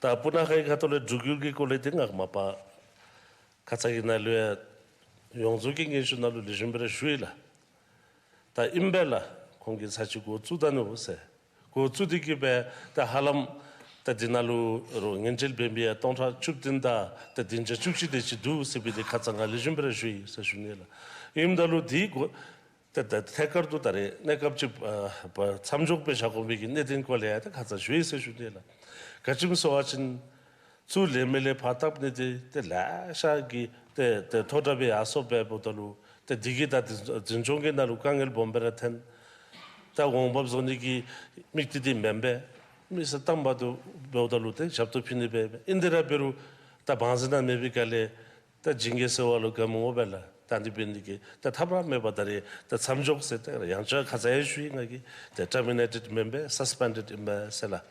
ད་སྤུ་ན་ཁ་གི་ཁ་ཐུག་ལས་འབྲུག་ཡུལ་གྱི་སྐོར་ལས་འདི་ང་མ་པ་ཁ་ཙ་གི་ནང་ལུ་ཡང་ཡོངས་རྫོགས་ཀྱི་སྙན་ཞུ་ནང་ལུ་ལེགས་ཤོམ་སྦེ་ར་ཞུ་ཡི་ལགས། ད་ཨིན་པས་ལགས། ཁོང་གིས་ཚར་གཅིག་འགོ་བཙུགས་ད་ནུག་ཟེར། འགོ་བཙུགས་ཏེ་གི་སྦེ་ད་ཧ་ལམ་ད་འདི་ནང་ལུ་རོགས་ངན་བྱེད་འབད་མི་ཡང་སྟོང་ཕྲག་བཅུ་བདུན་དང་ད་བདུན་བརྒྱ་བཅུ་གཅིག་དེ་ཅིག་འདུག་ཟེར་བའི་འདི་ཁ་ཙ་ང་ལེགས་ཤོམ་སྦེ་ར་ཞུ་ཡི་ཟེར་ཞུ་ནི་ལགས། ཨིནམ་ད་ལུ་འདི་འགོ་ཏེ་ད་ཐད་ཀར་དུ་ད་རེས་གནས་སྐབས་ཅིག་ཨ་པ་མཚམས་འཇོག་སྦེ་བཞག་དགོ་པའི་གི་གནད་དོན་སྐོར་ལས་ཡང་ད་ཁ་ཙ་ཞུ་ཡི་ཟེར་ཞུ་ནི་ལགས། ག་ཅི་སྨོ་ཟེར་བ་ཅིན་ཚུར་ལས་མི་ལས་ཕར་བཏབ་ནི་འདི་ཏེ་ལེ་ཤ་གིས་ཏེ་ཏེ་མཐོ་དྲགས་སྦེ་ཡར་སོང་འབདཝ་ད་ལུ་ཏེ་འདི་གིས་ད་འཛིན་སྐྱོང་གི་ནང་ལུ་དཀའ་ངལ་སྦོམ་སྦེ་ར་ཐོན། ད་འོང་འབབ་བཟོ་ནི་གི་དམིགས་གཏད་འདི་མེན་པས། མི་སེར་དང་འབདཝ་ད་འབདཝ་ད་ལུ་ཏེ་ཞབས་ཏོག་ཕུལ་ནི་སྦེ་ཨིན། དེ་ར་འབད་རུང་ད་བང་ཟེ་ནང་མེད་པའི་སྒང་ལས་ད་ཇིང་གེ་ཟེར་བ་ལུ་དགའ་མི་འོང་པས་ལགས། ད་འདི་འབད་ནི་འདི་གིས་ད་ཐབས་ར་མེད་པར་ད་རེས་ད་མཚམས་འཇོག་ཟེར་ཏེ་ཡང་བསྐྱར་ཁ་ཙ་ཡང་ཞུ་ཡི། ང་གིས་ད་ཊར་མི་ནེ་ཊེཌ་མེན་པས། སཱས་པེན་ཌེཌ་ཨིན་པས་ཟེར་ལགས།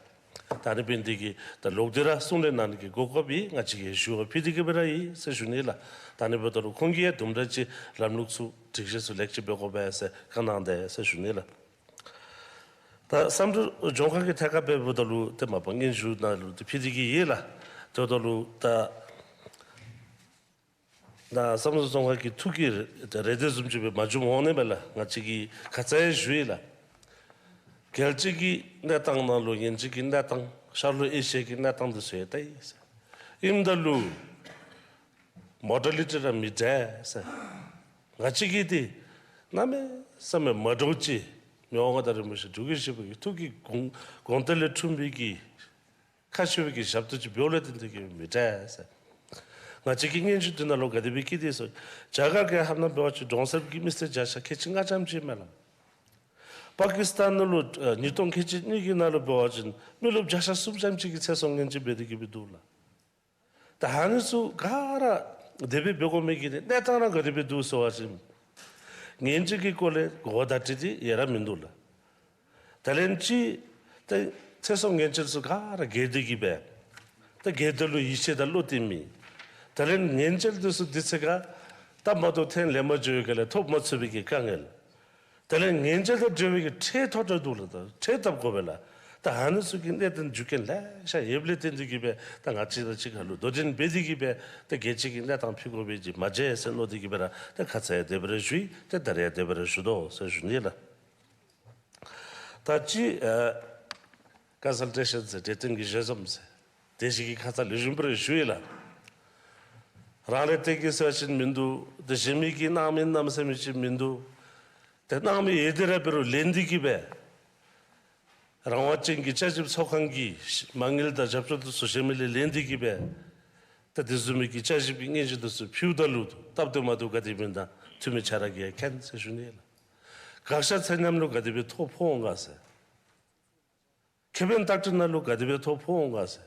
ད་ཨ་ནི་འབད་ནི་འདི་གིས་ད་ལོག་སྟེ་ར་གསུང་གླེང་གནང་ནི་གི་གོ་སྐབས་ཡང་ང་བཅས་ཀྱིས་ཞུ་བ་ཕུལ་ཏེ་གི་སྦེ་ར་ཡོད་ཟེར་ཞུ་ནི་ལགས། ད་ཨ་ནི་འབདཝ་ད་ལུ་ཁོང་གིས་ཡང་དུམ་གྲ་ཅིག་ལམ་ལུགས་ཚུ་སྒྲིག་གཞི་ཚུ་ལེགས་ཅིག་འབད་དགོ་པས་ཟེར་བཀའ་གནང་དེས་ཟེར་ཞུ་ནི་ལགས། ད་བསམ་གྲུབ་ལྗོངས་མཁར་གྱི་ཐད་ཁར་འབདཝ་ད་ལུ་ཏེ་མ་པ་སྙན་ཞུ་ནང་ལུ་ཏེ་ཕུལ་ཏེ་གི་ཡོད་ལགས། དེ་འབདཝ་ད་ལུ་ད་ད་བསམ་གྲུབ་ལྗོངས་མཁར་གྱི་ཐུགས་ཀྱི་རེ་འདོད་བཟུམ་ཅིག་སྦེ་མ་བྱུངམ་འོང་ནི་མས་ལགས། ང་བཅས་ཀྱིས་ཁ་ཙ་ཡང་ཞུ་ཡི་ལགས། རྒྱལ་སྤྱི་གི་གནས་སྟངས་ནང་ལུ་ཡན་ཆད་ཀྱི་གནས་སྟངས་ཤར་ལྷོ་ཨེ་ཤི་ཡ་གི་གནས་སྟངས་འདི་ཚུ་ཡང་ལྟ་ཡི་ཟེར། ཨིནམ་ད་ལུ་མོ་ཌེ་ལི་ཊི་ར་མི་འདྲ་ཟེར། ང་བཅས་ཀྱིས་འདི་གནམ་མེད་ས་མེད་མ་འདྲཝ་ཅིག་མི་དབང་མངའ་བདག་རིན་པོ་ཆེ་འབྲུག་རྒྱལ་བཞི་པ་གི་ཐུགས་ཀྱི་དགོངས་དགོངས་གཏད་ལས་འཁྲུངས་པའི་གི་ཁ་ཕྱེ་བའི་གི་ཞབས་ཏོག་ཅིག་འབདཝ་ལས་བརྟེན་ཏེ་གི་མི་འདྲ་ཟེར། ང་བཅས་ཀྱིས་སྙན་ཞུ་འདི་ནང་ལུ་ག་དེ་སྦེ་བཀོད་དེས་ཟེར། རྒྱ་གར་གྱི་ཧ་ལམ་འབད་བ་ཅིན་གྲོང་གསེབ་ཀྱི་མི་སེར་བརྒྱ་ཆ་ཁལ་གཅིག་ལྔ་ཙམ་ཅིག་མས་ལགས། པ་ཀི་སི་ཐན་ནང་ལུ་ཨ་ཉིས་སྟོང་ཁལ་གཅིག་གཉིས་ཀྱི་ནང་ལུ་འབད་བ་ཅིན་མི་རློབས་བརྒྱ་ཆ་གསུམ་ཙམ་ཅིག་གིས་ཚེ་སྲོག་ངན་ཅིག་འབད་དེ་གི་སྦེ་འདུག་ལགས། ད་ཨ་ནི་ཚུ་ག་ར་དེ་སྦེ་འབད་དགོ་མི་གི་གནས་སྟངས་ར་ག་དེ་སྦེ་འདུག་ཟེར་བ་ཅིན་ངན་བྱེད་ཀྱི་སྐོར་ལས་གོ་བ་བརྡ་སྤྲོད་འདི་ཡང་ར་མིན་འདུག་ལགས། དེ་ལས་ཅིག་ཏེ་ཚེ་སྲོག་ངན་བྱེད་ཚུ་ག་ར་བརྒལ་ཏེ་གི་སྦེ་ཏེ་སྒེར་དོན་ལུ་ཡིད་ཆེས་དང་བློ་གཏད་མི། དེ་ལས་ངན་བྱེད་འདི་ཚུ་དུས་ཚོད་ཁར་སྟབས་མ་བདེཝ་ཐོན་ལེན་མ་འགྱོ་བའི་སྒང་ལས་ཐོབ་མ་ཚུགས་པའི་གི་དཀའ་ངལ། དེ་ལས་ངན་བྱེད་དང་འབྲེལ་བའི་གི་ཁྲལ་མཐོ་དྲགས་འདུག་ལགས། ད་ཁྲལ་བཏབ་དགོ་པས་ལགས། ད་ཨ་ནི་ཚུ་གི་གནད་དོན་རྒྱུ་རྐྱེན་ལེ་ཤ་ཡོདཔ་ལས་བརྟེན་ཏེ་གི་སྦེ་ད་ང་བཅས་དང་གཅིག་ཁར་ལུ་དོ་འགྲན་འབད་དེ་གི་སྦེ་ད་རྒྱལ་སྤྱི་གི་གནས་སྟངས་ཕུལ་དགོ་པའི་ཅིག་མ་མཇལ་ཟེར་མནོ་སྟེ་གི་སྦེ་ར་ད་ཁ་ཙ་ཡང་དེ་སྦེ་ར་ཞུ་ཡི། ད་ད་རེས་ཡང་དེ་སྦེ་ར་ཞུ་དོ་ཟེར་ཞུ་ནི་ལགས། ད་ཅི་ཨ་ཀོན་སཱལ་ཊེ་ཤཱན་ཟེར་གྲོས་བསྟུན་གྱི་ཞལ་འཛོམས་ཟེར་དེ་ཅིག་གི་ཁ་ཙ་ལེགས་ཤོམ་སྦེ་ར་ཞུ་ཡི་ལགས། རང་ལས་ཏེ་གི་ཟེར་བ་ཅིན་མིན་འདུག། ཏེ་གཞན་མི་གིས་གནང་མི་གནམ་མེད་ས་མེད་ཅིག་མིན་འདུག། ཏེ་གནང་མི་ཡོད་དེ་ར་འབད་རུང་ལེན་ཏེ་གི་སྦེ་རང་དབང་ཅན་གྱི་བསྐྱར་ཞིབ་ཚོགས་ཁང་གིས་མ་དངུལ་དང་རྒྱབ་སྐྱོར་དེ་ཚུ་གཞན་མི་ལས་ལེན་ཏེ་གི་སྦེ་ཏེ་དེ་བཟུམ་མའི་གི་བསྐྱར་ཞིབ་ཀྱི་སྙན་ཞུ་དེ་ཚུ་ཕུལཝ་ད་ལུ་སྟབས་བདེ་མ་བདེཝ་ག་དེ་མིན་ད་འཐུས་མི་ཆ་ར་གིས་ཡང་མཁྱེན་ཟེར་ཞུ་ནི་ལགས། དགག་བཞག་ཚད་མཉམ་ལུ་ག་དེ་སྦེ་ཐོ་ཕོག་འོང་ག་ཟེར། ཁེ་ཕན་བརྟག་དཔྱད་ནང་ལུ་ག་དེ་སྦེ་ཐོ་ཕོག་འོང་ག་ཟེར།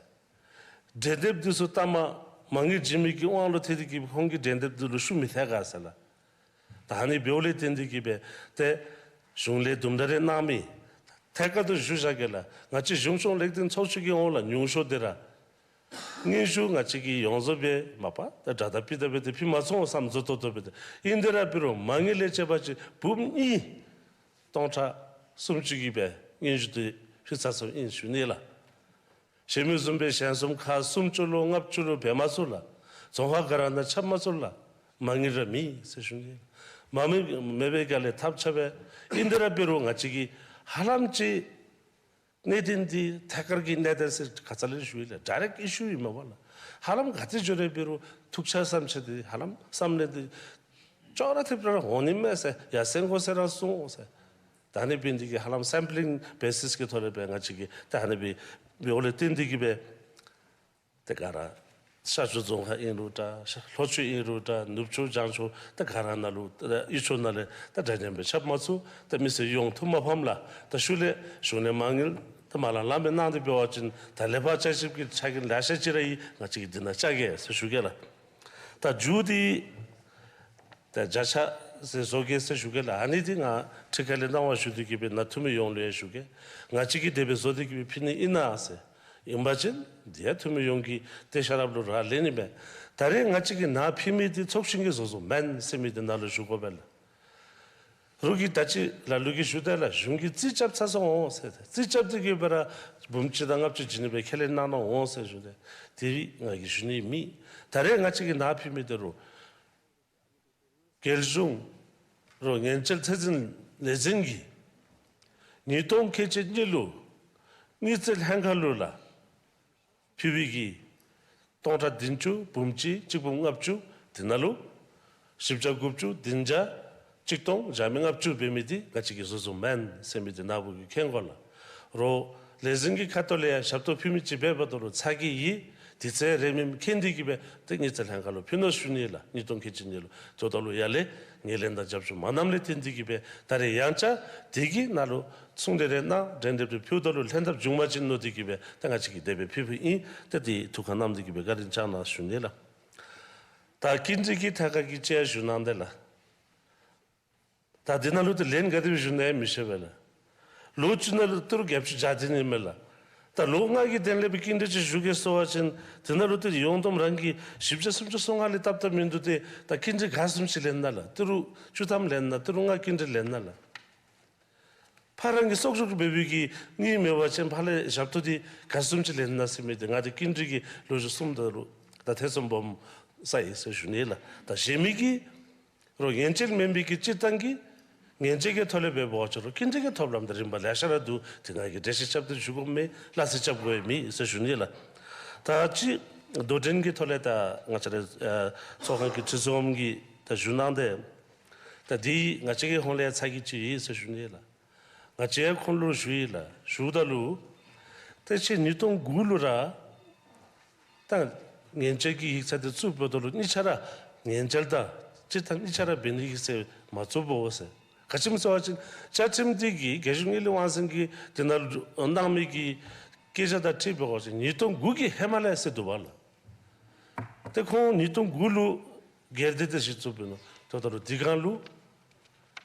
འགྲན་འདེབས་འདི་ཚུ་ལྟ་མ་མ་དངུལ་བྱིན་མི་གི་དབང་ལུ་ཐལ་ཏེ་གི་ཁོང་གི་འགྲན་འདེབས་འདི་ལུ་ཤུགས་མི་ཐེག་ག་ཟེར་ལགས། ད་ཨ་ནི་འབདཝ་ལས་བརྟེན་ཏེ་གི་སྦེ་ཏེ་གཞུང་ལས་དུམ་གྲ་རེ་གནང་མི་ ཐད་ཀར་དུ་ཞུ་བཞག་གེ་ལགས། ང་བཅས་གཞུང་སྐྱོང་ལེགས་ལྡན་ཚོགས་ཆུང་གི་འོག་ལུ་ཉུང་ཤོས་འདི་ར་སྙན་ཞུ་ང་བཅས་ཀྱིས་ཡོངས་རྫོགས་སྦེ་མ་པ་ད་དྲ་དང་པི་ད་སྦེ་ཏེ་ཕུལ་མ་ཚུགས་འོང་བསམ་བཟོ་ཏོག་ཏོ་སྦེ་ཏེ། ཨིན་ཏེ་ར་འབད་རུང་མ་དངུལ་ལས་བཅད་པ་ཅིན་འབུམ་གཉིས་སྟོང་ཕྲག་སུམ་ཅུ་གི་སྦེ་སྙན་ཞུ་འདི་ཕུལ་ཚར་སོང་ཡི་ཟེར་ཞུ་ནི་ལགས། གཞན་མི་བཟུམ་སྦེ་ཞལ་འཛོམས་ཁག་སུམ་ཅུ་ལུ་ལྔ་བཅུ་ལུ་འབད་མ་ཚུགས་ལགས། རྫོང་ཁག་ག་ར་ནང་ཁྱབ་མ་ཚུགས་ལགས། མ་དངུལ་ར་མེད་ཟེར་ཞུ་ནི། མ་དངུལ་མེད་པའི་སྒང་ལས་ཐབས་ཆག་པས། ཨིན་ཏེ་ར་འབད་རུང་ང་བཅས་ཀྱིས་ཧ་ལམ་ཅིག་གནད་དོན་འདི་ཐད་ཀར་གྱི་གནད་དོན་ཟེར་ཁ་ཙ་ལས་ཞུ་ཡི་ལགས། ཌའི་རེཀཊ་ཨི་ཤུ་ཨིན་མས་པ་ལགས། ཧ་ལམ་ག་ཏེ་འགྱོ་རུང་འབད་རུང་ཐུགས་འཆར་བསམ་འཆར་འདི་ཧ་ལམ་བསམ་ནི་འདི་ཅོག་ར་འཐདཔ་ར་འོང་ནི་མས་ཟེར་ཡར་སེང་གོ་ཟེར་ར་གསུངས་འོང་ཟེར། ད་ཨ་ནི་འབད་ནི་འདི་གིས་ཧ་ལམ་སེམ་པ་ལིང་བེ་སིས་ཀྱི་ཐོག་ལས་སྦེ་ང་བཅས་ཀྱིས་ད་ཨ་ནི་སྦེ་འབདཝ་ལས་བརྟེན་ཏེ་གིས་སྦེ་ཏེ་ག་ར་ཤར་ཕྱོགས་རྫོང་ཁག་ཨིན་རུང་འདྲ་ཤར་ལྷོ་ཕྱོགས་ཨིན་རུང་འདྲ་ནུབ་ཕྱོགས་བྱང་ཕྱོགས་ད་ག་ར་ནང་ལུ་ད་གཡུས་ཕྱོགས་ནང་ལས་ད་འདྲ་མཉམ་སྦེ་ཁྱབ་མ་ཚུགས། ད་མི་སེར་ཡོང་ཐུབ་མ་ཕམ་ལགས། ད་ཤུལ་ལས་གཞུང་ནས་མ་དངུལ་ད་མ་ལང་ལང་སྦེ་གནང་སྟེ་འབད་བ་ཅིན་ད་ལས་ཕར་བསྐྱར་ཞིབ་ཀྱི་ཆ་རྐྱེན་ལེ་ཤ་ཅིག་ར་ཡང་ང་བཅས་ཀྱིས་འདི་ནང་བཅའ་གེ་ཟེར་ཞུ་གེ་ལགས། ད་མཇུག་འདི་ད་བརྒྱ་ཆ་ཟེར་བཟོ་གེ་ཟེར་ཞུ་གེ་ལགས། ཨ་ནི་འདི་ང་ཁྲི་ཁ་ལས་གནང་བ་ཞུ་སྟེ་གིས་སྦེ་ནཱ་འཐུས་མི་ཡོངས་ལུ་ཡང་ཞུ་གེ། ང་བཅས་ཀྱིས་དེ་སྦེ་བཟོ་སྟེ་གིས་སྦེ་ཕུལ་ནི་ཨིན་ན་ཟེར། ཨིན་པ་ཅིན་འདི་ཡང་འཐུས་མི་ཡོངས་ཀྱིས་ཏེ་ཤེས་རབ་ལུ་ར་ལེན་ནི་མས། ད་རེས་ང་བཅས་ཀྱིས་ནཱ་ཕུལ་མི་འདི་ཚོགས་ཆུང་གིས་བཟོ་བཟོཝ་མེན་ཟེར་མི་འདི་ནཱ་ལུ་ཞུ་དགོ་པས་ལགས། རོགས་ཀྱིས་ད་ཅི་ལ་ལུ་གིས་ཞུ་དོ་ལགས། གཞུང་གིས་རྩིས་རྐྱབ་ཚར་སོང་འོང་ཟེར། རྩིས་རྐྱབ་སྟེ་གིས་སྦེ་ར་འབུམ་གཅིག་དང་ལྔ་བཅུ་བྱིན་ནི་སྦེ་ཁས་ལེན་གནང་གནང་འོང་ཟེར་ཞུ་དོ། དེ་ང་གིས་ཞུ་ནི་མེད། ད་རེས་ང་བཅས་ཀྱིས་ནཱ་ཕུལ་མི་འདི་རུ་རྒྱལ་གཞུང་རོགས་ཉེན་བཅོལ་ཚད་འཛིན་ལས་འཛིན་གྱིས་ཉིས་སྟོང་ཁལ་གཅིག་གཉིས་ལུ་དངུལ་རྩིས་ལྷན་ཁག་ལུ་ལགས་ཕུལ་བའི་གི་སྟོང་ཕྲག་བདུན་ཅུ་འབུམ་གཅིག་གཅིག་འབུམ་ལྔ་བཅུ་འདི་ནང་ལུ་བཞི་བརྒྱ་དགུ་བཅུ་བདུན་བརྒྱ་གཅིག་སྟོང་བརྒྱ་མེད་ལྔ་བཅུ་འབད་མི་འདི་ང་བཅས་ཀྱིས་བཟོ་བཟོཝ་མེན་ཟེར་མི་འདི་ནཱ་བུ་གིས་མཁྱེན་དགོ་ལགས། རོགས་ལས་འཛིན་གྱི་ཁ་ཐུག་ལས་ཡང་ཞབས་ཏོག་ཕུལ་མི་ཅིག་འབདཝ་ད་ལུ་ཚ་གྱང་ཡོད། དུས་ཚོད་རན་མི་མཁྱེན་ཏེ་གིས་སྦེ་ཏེ་དངུལ་རྩིས་ལྷན་ཁག་ལུ་ཕུལ་ནུག་ཞུ་ནི་ལགས། ཉིས་སྟོང་ཁལ་གཅིག་གཉིས་ལུ། ད་ལྟོ་ལུ་ཡར་ལས་ངོས་ལེན་དང་རྒྱབ་སྐྱོར་མ་གནངམ་ལས་བརྟེན་ཏེ་གིས་སྦེ་ད་རེས་ཡང་བསྐྱར་དེ་གི་ནང་ལུ་ཚོང་འབྲེལ་རེ་གནང་འགྲན་བསྡུར་དེ་ཕུལཝ་ད་ལུ་ལྷན་ཐབས་བྱུང་པ་ཅིན་མནོ་སྟེ་གིས་སྦེ་ད་ང་བཅས་ཀྱིས་དེ་སྦེ་ཕུལ་ཕུལཝ་ཨིན། ད་དེ་ཐུགས་ཁར་བསྣམས་ཏེ་གིས་སྦེ་བཀའ་དྲིན་བསྐྱང་གནང་ཞུ་ནི་ལགས། ད་སྐྱིན་འགྲུལ་གྱི་ཐད་ཁར་གྱི་ཅིག་ཡང་ཞུ་གནང་དེ་ལགས། ད་འདི་ནང་ལུ་ཏེ་ལན་ག་དེ་སྦེ་ཞུ་ནི་ཡང་མི་ཤེས་པས་ལགས། ལོ་གཅིག་ནང་ལུ་ཏི་རུ་བརྒྱད་ཅུ་གྱ་བདུན་ཨིན་མས་ལགས། ད་ལོ་ལྔ་གི་དོན་ལས་སྦེ་སྐྱིན་འགྲུལ་ཅིག་ཞུ་གེ་ཟེར་བ་ཅིན་འདི་ནང་ལུ་ཏེ་ཡོངས་བསྡོམས་རང་གིས་བཞི་བརྒྱ་སུམ་ཅུ་སོ་ལྔ་ལས་བཏབ་བཏབ་མིན་འདུག་སྟེ། ད་སྐྱིན་འགྲུལ་ག་བཟུམ་ཅིག་ལེན་ན་ལགས། ཏི་རུ་བཅུ་ཐམ་ལེན་ན་ཏི་རུ་ལྔ་སྐྱིན་འགྲུལ་ལེན་ན་ལགས། ཕར་རང་གི་གསོག་འཇོག་འབད་བའི་གི་དངུལ་མེད་པ་ཅིན་ཕར་ལས་ཞབས་ཏོག་འདི་ག་བཟུམ་ཅིག་ལེན་ན་ཟེར་མི་འདི་ང་འདི་སྐྱིན་འགྲུལ་གྱི་ལོ་རྒྱུས་གསུངམ་ད་ལུ་ད་ཐེ་ཚོམ་སྦོམ་ཟ་ཡི་ཟེར་ཞུ་ནི་ལགས། ད་གཞན་མི་གིས་རོགས་ཉེན་བཅོལ་མེན་པའི་གི་སྤྱིར་བཏང་གི་ཉེན་བཅོལ་གྱི་ཐོག་ལས་འབད་བ་ཅིན་རོགས་སྐྱིན་འགྲུལ་གྱི་ཐོབ་ལམ་དང་རིམ་པ་ལེ་ཤ་ར་འདུག། དེ་ང་གིས་འགྲེལ་བཤད་རྐྱབ་སྟེ་ཞུ་དགོཔ་མེད། སླ་བསྲེ་རྐྱབ་དགོཔ་མེད་ཟེར་ཞུ་ནི་ལགས། ད་ཅི་དོ་འགྲན་གྱི་ཐོག་ལས་ད་ང་བཅས་རའི་ཨ་ཚོགས་ཁང་གི་ཁྲི་འཛིན་འོགམ་གིས་ད་ཞུ་གནང་དེ། ད་འདི་ང་བཅས་ཀྱི་ཧོངས་ལས་ཚ་གྱང་ཅིག་ཡོད་ཟེར་ཞུ་ནི་ལགས། ང་བཅས་ཁོང་ལུ་ཞུ་ཡི་ལགས། ཞུཝ་ད་ལུ་ཏེ་ཕྱི་ཉིས་སྟོང་དགུ་ལུ་ར་ད་ཉེན་བཅོལ་གྱི་ཡིག་ཚང་འདི་བཙུགསཔ་ད་ལུ་གཉིས་ཆ་ར་ཉེན་བཅོལ་དང་སྤྱིར་བཏང་གཉིས་ཆ་ར་འབད་ནི་ཡིག་ཚང་མ་བཙུགས་པས་ཟེར། ག་ཅི་སྨོ་ཟེར་བ་ཅིན་བཅའ་ཁྲིམས་འདི་གིས་རྒྱལ་གཞུང་དངུལ་ལས་དབང་འཛིན་གྱིས་འདི་ནང་ལུ་གནང་མི་གི་སྐད་ཆ་དང་འཁྲིལ་འབད་བ་ཅིན་ཉིས་སྟོང་དགུ་གི་ཧེ་མ་ལས་ཟེར་འདུག་པ་ལགས། ཏེ་ཁོང་ཉིས་སྟོང་དགུ་ལུ་སྒེར་སྡེ་དེ་གཞི་བཙུགས་འབད་ནུག། ད་ལྟོ་ལུ་འདི་སྒང་ལུ་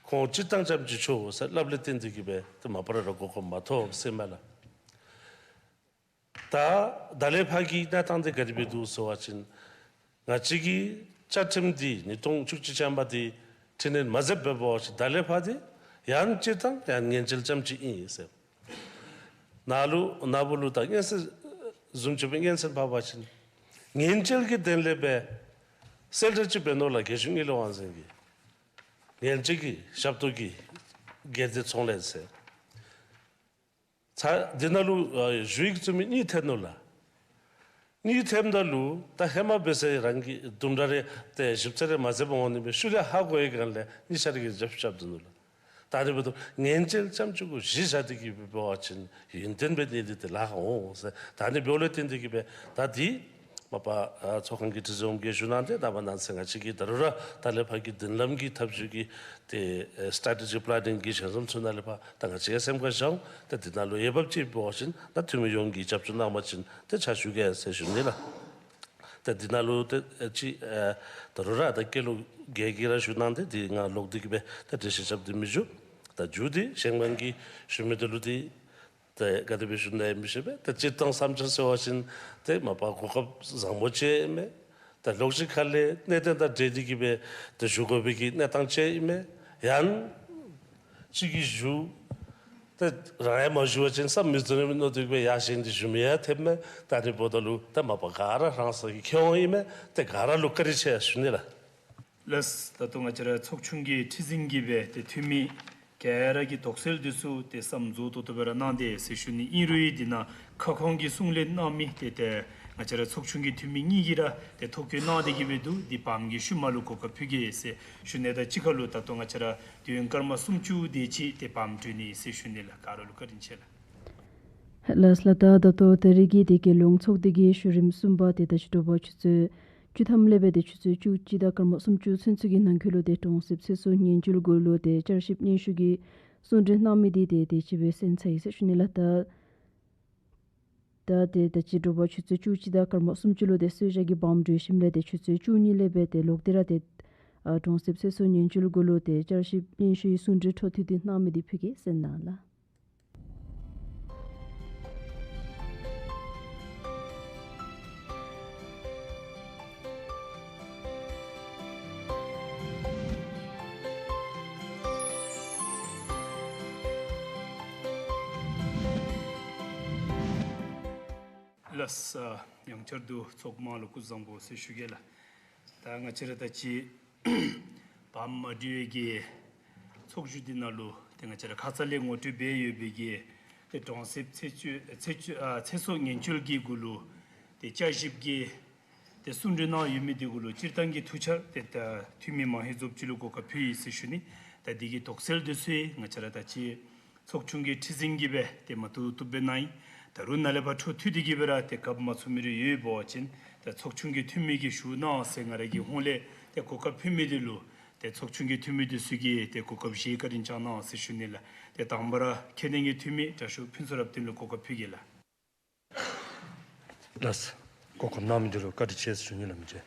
ཁོང་སྤྱིར་བཏང་ཙམ་ཅིག་ཆོག་ཟེར་སླབ་ལས་བརྟེན་ཏེ་གིས་སྦེ་ཏེ་མ་པ་ར་ར་མགུ་སྐོར་མ་ཐོབ་ཟེར་མས་ལགས། ད་ད་ལས་ཕར་གྱི་གནས་སྟངས་འདི་ག་དེ་སྦེ་འདུག་ཟེར་བ་ཅིན་ང་བཅས་ཀྱི་བཅའ་ཁྲིམས་འདི་ཉིས་སྟོང་བཅུ་གཅིག་ཅན་པ་འདི་འཕྲི་སྣོན་མ་མཛདཔ་འབད་བ་ཅིན་ད་ལས་ཕར་འདི་ཡང་སྤྱིར་བཏང་ཡང་ཉེན་བཅོལ་ཙམ་ཅིག་ཨིན་ཟེར། ནཱ་ལུ་ནཱ་བུ་ལུ་ད་སྙན་གསན་བཟུམ་ཅིག་སྦེ་སྙན་གསན་ཕབ་པ་ཅིན་ཉེན་བཅོལ་གྱི་དོན་ལས་སྦེ་གསལ་བསྒྲགས་ཅིག་འབད་ནུག་ལགས། རྒྱལ་གཞུང་དངུལ་ལས་དབང་འཛིན་གྱིས་ཉེན་བཅོལ་གྱི་ཞབས་ཏོག་གི་སྒེར་སྡེ་ཚོང་ལས་ཟེར། ཚར་འདི་ནང་ལུ་ཨ་ཞུ་ཡིག་བཙུགས་མི་གཉིས་ཐོན་ནུག་ལགས། གཉིས་ཐོནམ་ད་ལུ་ད་ཧེ་མ་འབད་ས་རང་གི་དུམ་གྲ་རེ་ཏེ་ཞིབ་ཚགས་རེ་མ་མཛདཔ་འོང་ནི་མས། ཤུལ་ལས་ཧ་གོ་བའི་སྒང་ལས་གཉིས་ཆ་ར་གིས་རྒྱབ་རྒྱབ་སྡོད་ནུག་ལགས། ད་ཨ་ནི་འབདཝ་ད་ཉེན་བཅོལ་ཙམ་ཅིག་གུ་གཞི་བཞག་སྟེ་གིས་འབད་བ་ཅིན་ཡུན་བརྟན་སྦེ་གནས་ཏེ་ཏེ་ལཱ་ཁག་འོང་ཟེར། ད་ཨ་ནི་འབདཝ་ལས་བརྟེན་ཏེ་གིས་སྦེ་ད་འདི་མ་པ་ཨ་ཚོགས་ཁང་གི་ཁྲི་འཛིན་འོགམ་གིས་ཞུ་གནང་སྟེ་ད་མ་གནང་ཟེར་ང་བཅས་ཀྱིས་ད་རུང་ར་ད་ལས་ཕར་གྱི་མདུན་ལམ་གྱི་ཐབས་བྱུས་ཀྱི་ཏེ་ཨེ་སི་ཊེ་ཊེ་ཇིག་པི་ལེ་ནིང་གི་ཞལ་འཛོམས་ཚུ་ནང་ལས་ཕར་ད་ང་བཅས་ཀྱིས་སེམས་ཁར་བཞག་འོང་། ད་འདི་ནང་ལུ་འོས་འབབ་ཅིག་འབད་བ་ཅིན་ད་འཐུས་མི་ཡོངས་ཀྱིས་རྒྱབ་སྐྱོར་གནང་བ་ཅིན་ཏེ་ཕྱག་ཞུ་གེ་ཟེར་ཞུ་ནི་ལགས། ད་འདི་ནང་ལུ་ཏེ་ཨེ་ཅིག་ཨེ་ད་རུང་ར་ད་སྐལ་ལུ་རྒྱས་ཀྱིས་ར་ཞུ་གནང་སྟེ་འདི་ང་ལོག་སྟེ་གིས་སྦེ་ད་འགྲེལ་བཤད་རྐྱབ་སྟེ་མི་འགྱོ། ད་མཇུག་འདི་གཞན་མ་གིས་ཞུ་མི་འདི་ལུ་འདི་ཏེ་ག་དེ་སྦེ་ཞུ་ནི་ཨིན་མི་ཤེས་པས། ད་སྤྱིར་བཏང་བསམ་འཆར་ཟེར་བ་ཅིན་ཏེ་མ་པ་གོ་སྐབས་བཟང་པོ་ཅིག་ཨིན་མས། ད་ལོགས་ཅིག་ཁ་ལས་གནད་དོན་དང་འབྲེལ་ཏེ་གིས་སྦེ་ཏེ་ཞུ་དགོ་པའི་གི་གནས་སྟངས་ཅིག་ཨིན་མས། ཡང་གཅིག་གིས་ཞུ་ཏེ་རང་ཡང་མ་ཞུ་བ་ཅིན་བསམ་མི་བཟོད་ནི་མནོ་སྟེ་གིས་སྦེ་ཡང་གཞན་འདི་ཞུ་མི་ཡང་ཐེབས་མས། ད་འདི་འབདཝ་ད་ལུ་ད་མ་པ་ག་ར་རང་སོའི་མཁས་དབང་ཨིན་མས། ཏེ་ག་ར་ལུ་བཀའ་དྲིན་ཆེ་ཞུ་ནི་ལགས། ལགས། ད་ལྟོ་ང་བཅས་ར་ཚོགས་ཆུང་གི་ཁྲི་འཛིན་གྱིས་སྦེ་ཏེ་འཐུས་མི་ག་ར་གི་དོགས་སེལ་འདི་ཚུ་ཏེ་བསམ་རྫོགས་ཏོག་ཏོ་སྦེ་ར་གནང་སྟེ་ཟེར་ཞུ་ནི། ཨིན་རུང་ཡང་འདི་ནང་ཁ་སྐོང་གི་གསུང་ལས་གནང་མི་ཏེ་ཏེ་ང་བཅས་ར་ཚོགས་ཆུང་གི་འཐུས་མི་གཉིས་ཀྱིས་ར་ཏེ་ཐོ་བཀོད་གནང་སྟེ་གིས་སྦེ་འདུག། འདི་བམ་གྱི་ཤུལ་མ་ལུ་གོ་སྐབས་ཕུལ་གེ་ཟེར་ཞུ་ནི། ད་གཅིག་ཁར་ལུ་ད་ལྟོ་ང་བཅས་ར་དུས་ཡུན་སྐར་མ་སུམ་ཅུ་དེ་ཅིག་ཏེ་བམ་གྲོལ་ནི་ཟེར་ཞུ་ནི་ལགས། ག་ར་ལུ་བཀའ་དྲིན་ཆེ་ལགས། ལགས་ལགས། ད་ད་ལྟོ་ད་རེས་ཀྱི་ཏེ་རྒྱལ་ཡོངས་ཚོགས་སྡེ་གི་གཞི་རིམ་གསུམ་པ་ཏེ་ད་ཅི་དྲོ་པ་ཆུ་ཚོད་བཅུ་ཐམ་ལས་སྦེ་ཏེ་ཆུ་ཚོད་བཅུ་གཅིག་དང་སྐར་མ་སུམ་ཅུ་ཚུན་ཚོད་ཀྱི་ནང་འཁོད་ལུ་ཏེ་གྲོང་གསེབ་ཚེ་སྲོག་ཉེན་བཅོལ་གུ་ལུ་ཏེ་བསྐྱར་ཞིབ་སྙན་ཞུ་གི་གསུང་གྲོས་གནང་མི་འདི་ཏེ་དེ་ཅིག་སྦེ་གསན་ཚར་ཡི་ཟེར་ཞུ་ནི་ལགས། ད་ད་ཏེ་ད་ཅི་དྲོ་པ་ཆུ་ཚོད་བཅུ་གཅིག་དང་སྐར་མ་སུམ་ཅུ་ལུ་ཏེ་གསོལ་ཇ་གི་བམ་གྲོལ་ཞིནམ་ལས་ཏེ་ཆུ་ཚོད་བཅུ་གཉིས་ལས་སྦེ་ཏེ་ལོག་སྟེ་ར་ཏེ་ཨ་གྲོང་གསེབ་ཚེ་སྲོག་ཉེན་བཅོལ་གུ་ལུ་ཏེ་བསྐྱར་ཞིབ་སྙན་ཞུའི་གསུང་གྲོས་འཕྲོ་མཐུད་དེ་གནང་མི་འདི་ཕུལ་གེ་ཟེར་ཨིན་ལགས། ལགས། ཡང་བསྐྱར་དུ་ཚོགས་མང་ལུ་སྐུ་གཟུགས་བཟང་པོ་ཟེར་ཞུ་གེ་ལགས། ད་ང་བཅས་ར་ད་ཅི་བར་མ་འདི་བའི་གི་ཚོགས་བཞུགས་འདི་ནང་ལུ་ཏེ་ང་བཅས་ར་ཁ་ཙ་ལས་ངོ་སྤྲོད་འབད་ཡོད་པའི་གི་ཏེ་གྲོང་གསེབ་ཚེ་སྲོག་ཚེ་སྲོག་ཨ་ཚེ་སྲོག་ཉེན་བཅོལ་གྱི་གུ་ལུ་ཏེ་བསྐྱར་ཞིབ་ཀྱི་ཏེ་གསུང་གྲོས་གནང་ཡོད་མི་འདི་གུ་ལུ་སྤྱིར་བཏང་གི་ཐུགས་འཆར་ཏེ་ད་འཐུས་མི་མང་ཧེ་རྫོགསཔ་ཅིག་ལུ་གོ་སྐབས་ཕུལ་ཡི་ཟེར་ཞུ་ནི། ད་འདི་གི་དོགས་སེལ་འདི་ཚུ་ཡང་ང་བཅས་ར་ད་ཅི་ཚོགས་ཆུང་གི་ཁྲི་འཛིན་གྱིས་སྦེ་ཏེ་མ་བཏུབ་བཏུབ་སྦེ་གནང་ཡི། ད་རུང་ནཱ་ལས་ཕར་འཕྲོ་མཐུད་དེ་གིས་སྦེ་ར་ཏེ་སྐབས་མ་ཚུགས་མི་རེ་ཡོདཔ་འབད་བ་ཅིན་ད་ཚོགས་ཆུང་གི་འཐུས་མི་གིས་ཞུ་གནང་ཟེར་ང་ར་གི་ཧོངས་ལས་ཏེ་གོ་སྐབས་ཕུལ་མི་འདི་ལུ་ཏེ་ཚོགས་ཆུང་གི་འཐུས་མི་འདི་ཚུ་གིས་ཏེ་གོ་སྐབས་བཞེས་བཀའ་དྲིན་བསྐྱང་གནང་ཟེར་ཞུ་ནི་ལགས། ཏེ་དང་པ་ར་ཁས་ལེན་གྱི་འཐུས་མི་དྲག་ཤོས་ཕུན་ཚོགས་རབ་བརྟན་ལུ་གོ་སྐབས་ཕུལ་གེ་ལགས། ལགས། གོ་སྐབས་གནང་མི་འདི་ལུ་བཀའ་དྲིན་ཆེ་ཟེར་ཞུ་ནི་ལགས། མི་ཅེ།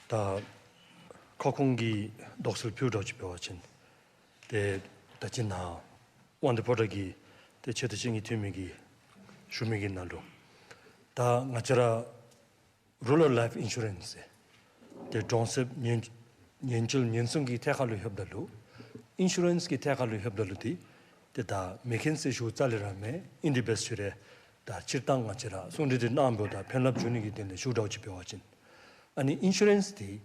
ད་ཁ་སྐོང་གི་དོགས་སེལ་ཕུལཝ་འདྲཝ་ཅིག་འབད་བ་ཅིན་ཏེ་ད་ཅི་ནཱ་དབང་འདུས་ཕོ་བྲང་གི་ཏེ་ཆེ་མཐོ་ཅན་གྱི་འཐུས་མི་གིས་ཞུ་མི་གི་ནང་ལུ་ད་ང་བཅས་ར་Rural Life Insurance ཟེར་ཏེ་གྲོང་གསེབ་ཉེན་ཉེན་བཅོལ་ཉེན་སྲུང་གི་ཐད་ཁར་ལུ་ལྷོདཔ་ད་ལུ་ཨིན་ཤུ་རེནསི་གི་ཐད་ཁར་ལུ་ལྷོདཔ་ད་ལུ་འདི་ཏེ་ད་མེག་གྷན་ཟེར་ཞུཝ་རྩ་ལས་ར་མེན། ཨིན་དེ་བེསཊ་ཞུ་རུང་ད་སྤྱིར་བཏང་ང་བཅས་ར་གསུང་གྲོས་འདི་གནངམ་ད་ཕན་རླབས་འབྱུང་ནི་གི་དོན་ལས་ཞུཝ་འདྲཝ་ཅིག་འབད་བ་ཅིན་ཨ་ནི་ཨིན་ཤུ་རེནསི་འདི་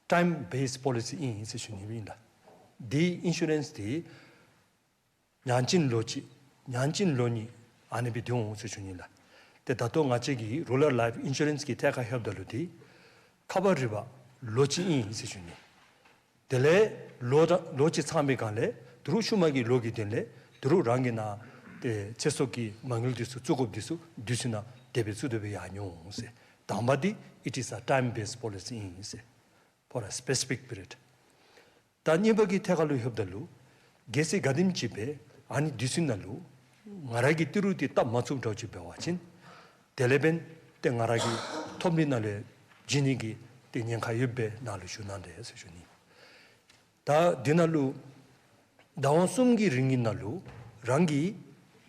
ཊའིམ་བེསཌ་པོ་ལི་སི་ཨིན་ཟེར་ཞུ་ནི་ཨིན་ལགས། འདི་ཨིན་ཤུ་རེནསི་འདི་ཉག་གཅིག་ལོ་གཅིག་ཉག་གཅིག་ལོ་གཉིས་ཨ་ནི་སྦེ་སྡོད་འོང་ཟེར་ཞུ་ནི་ལགས། ཏེ་ད་ལྟོ་ང་བཅས་ཀྱི་Rural Life Insurance གི་ཐད་ཁར་ལྷོདཔ་ད་ལུ་འདི་ཁ་བ་རི་བ་ལོ་གཅིག་ཨིན་ཟེར་ཞུ་ནི། དེ་ལས་ལོ་ད་ལོ་གཅིག་ཚང་པའི་སྒང་ལས་དོ་རུང་ཤུལ་མ་གི་ལོ་གི་དོན་ལས་དོ་རུང་རང་གི་ནང་ཏེ་ཚེ་སྲོག་གི་མ་དངུལ་འདི་ཚུ་བཙུགས་དགོཔ་འདི་ཚུ་དུས་ཚོད་ནང་དེ་སྦེ་བཙུགས་དེ་སྦེ་ཡར་འགྱོ་འོང་ཟེར། དང་པ་འདི་it is a time based policy ཨིན་ཟེར། For a specific period། ད་གཉིས་པ་གི་ཐད་ཁར་ལུ་ལྷོདཔ་ད་ལུ་གལ་སྲིད་ག་དེམ་ཅིག་སྦེ་ཨ་ནི་དུས་ཚོད་ནང་ལུ་ང་ར་གིས་ཏི་རུ་འདི་བཏབ་མ་ཚུགསཔ་འདྲཝ་ཅིག་འབད་བ་ཅིན་དེ་ལས་འབདན་ཏེ་ང་ར་གི་ཐོབ་ནི་ནང་ལས་བརྗེ་ནི་གི་ཏེ་ཉེན་ཁ་ཡོདཔ་སྦེ་ནཱ་ལུ་ཞུ་གནང་དེས་ཟེར་ཞུ་ནི། ད་འདི་ནང་ལུ་ཟླ་བ་གསུམ་གྱི་རིང་གི་ནང་ལུ་རང་གིས་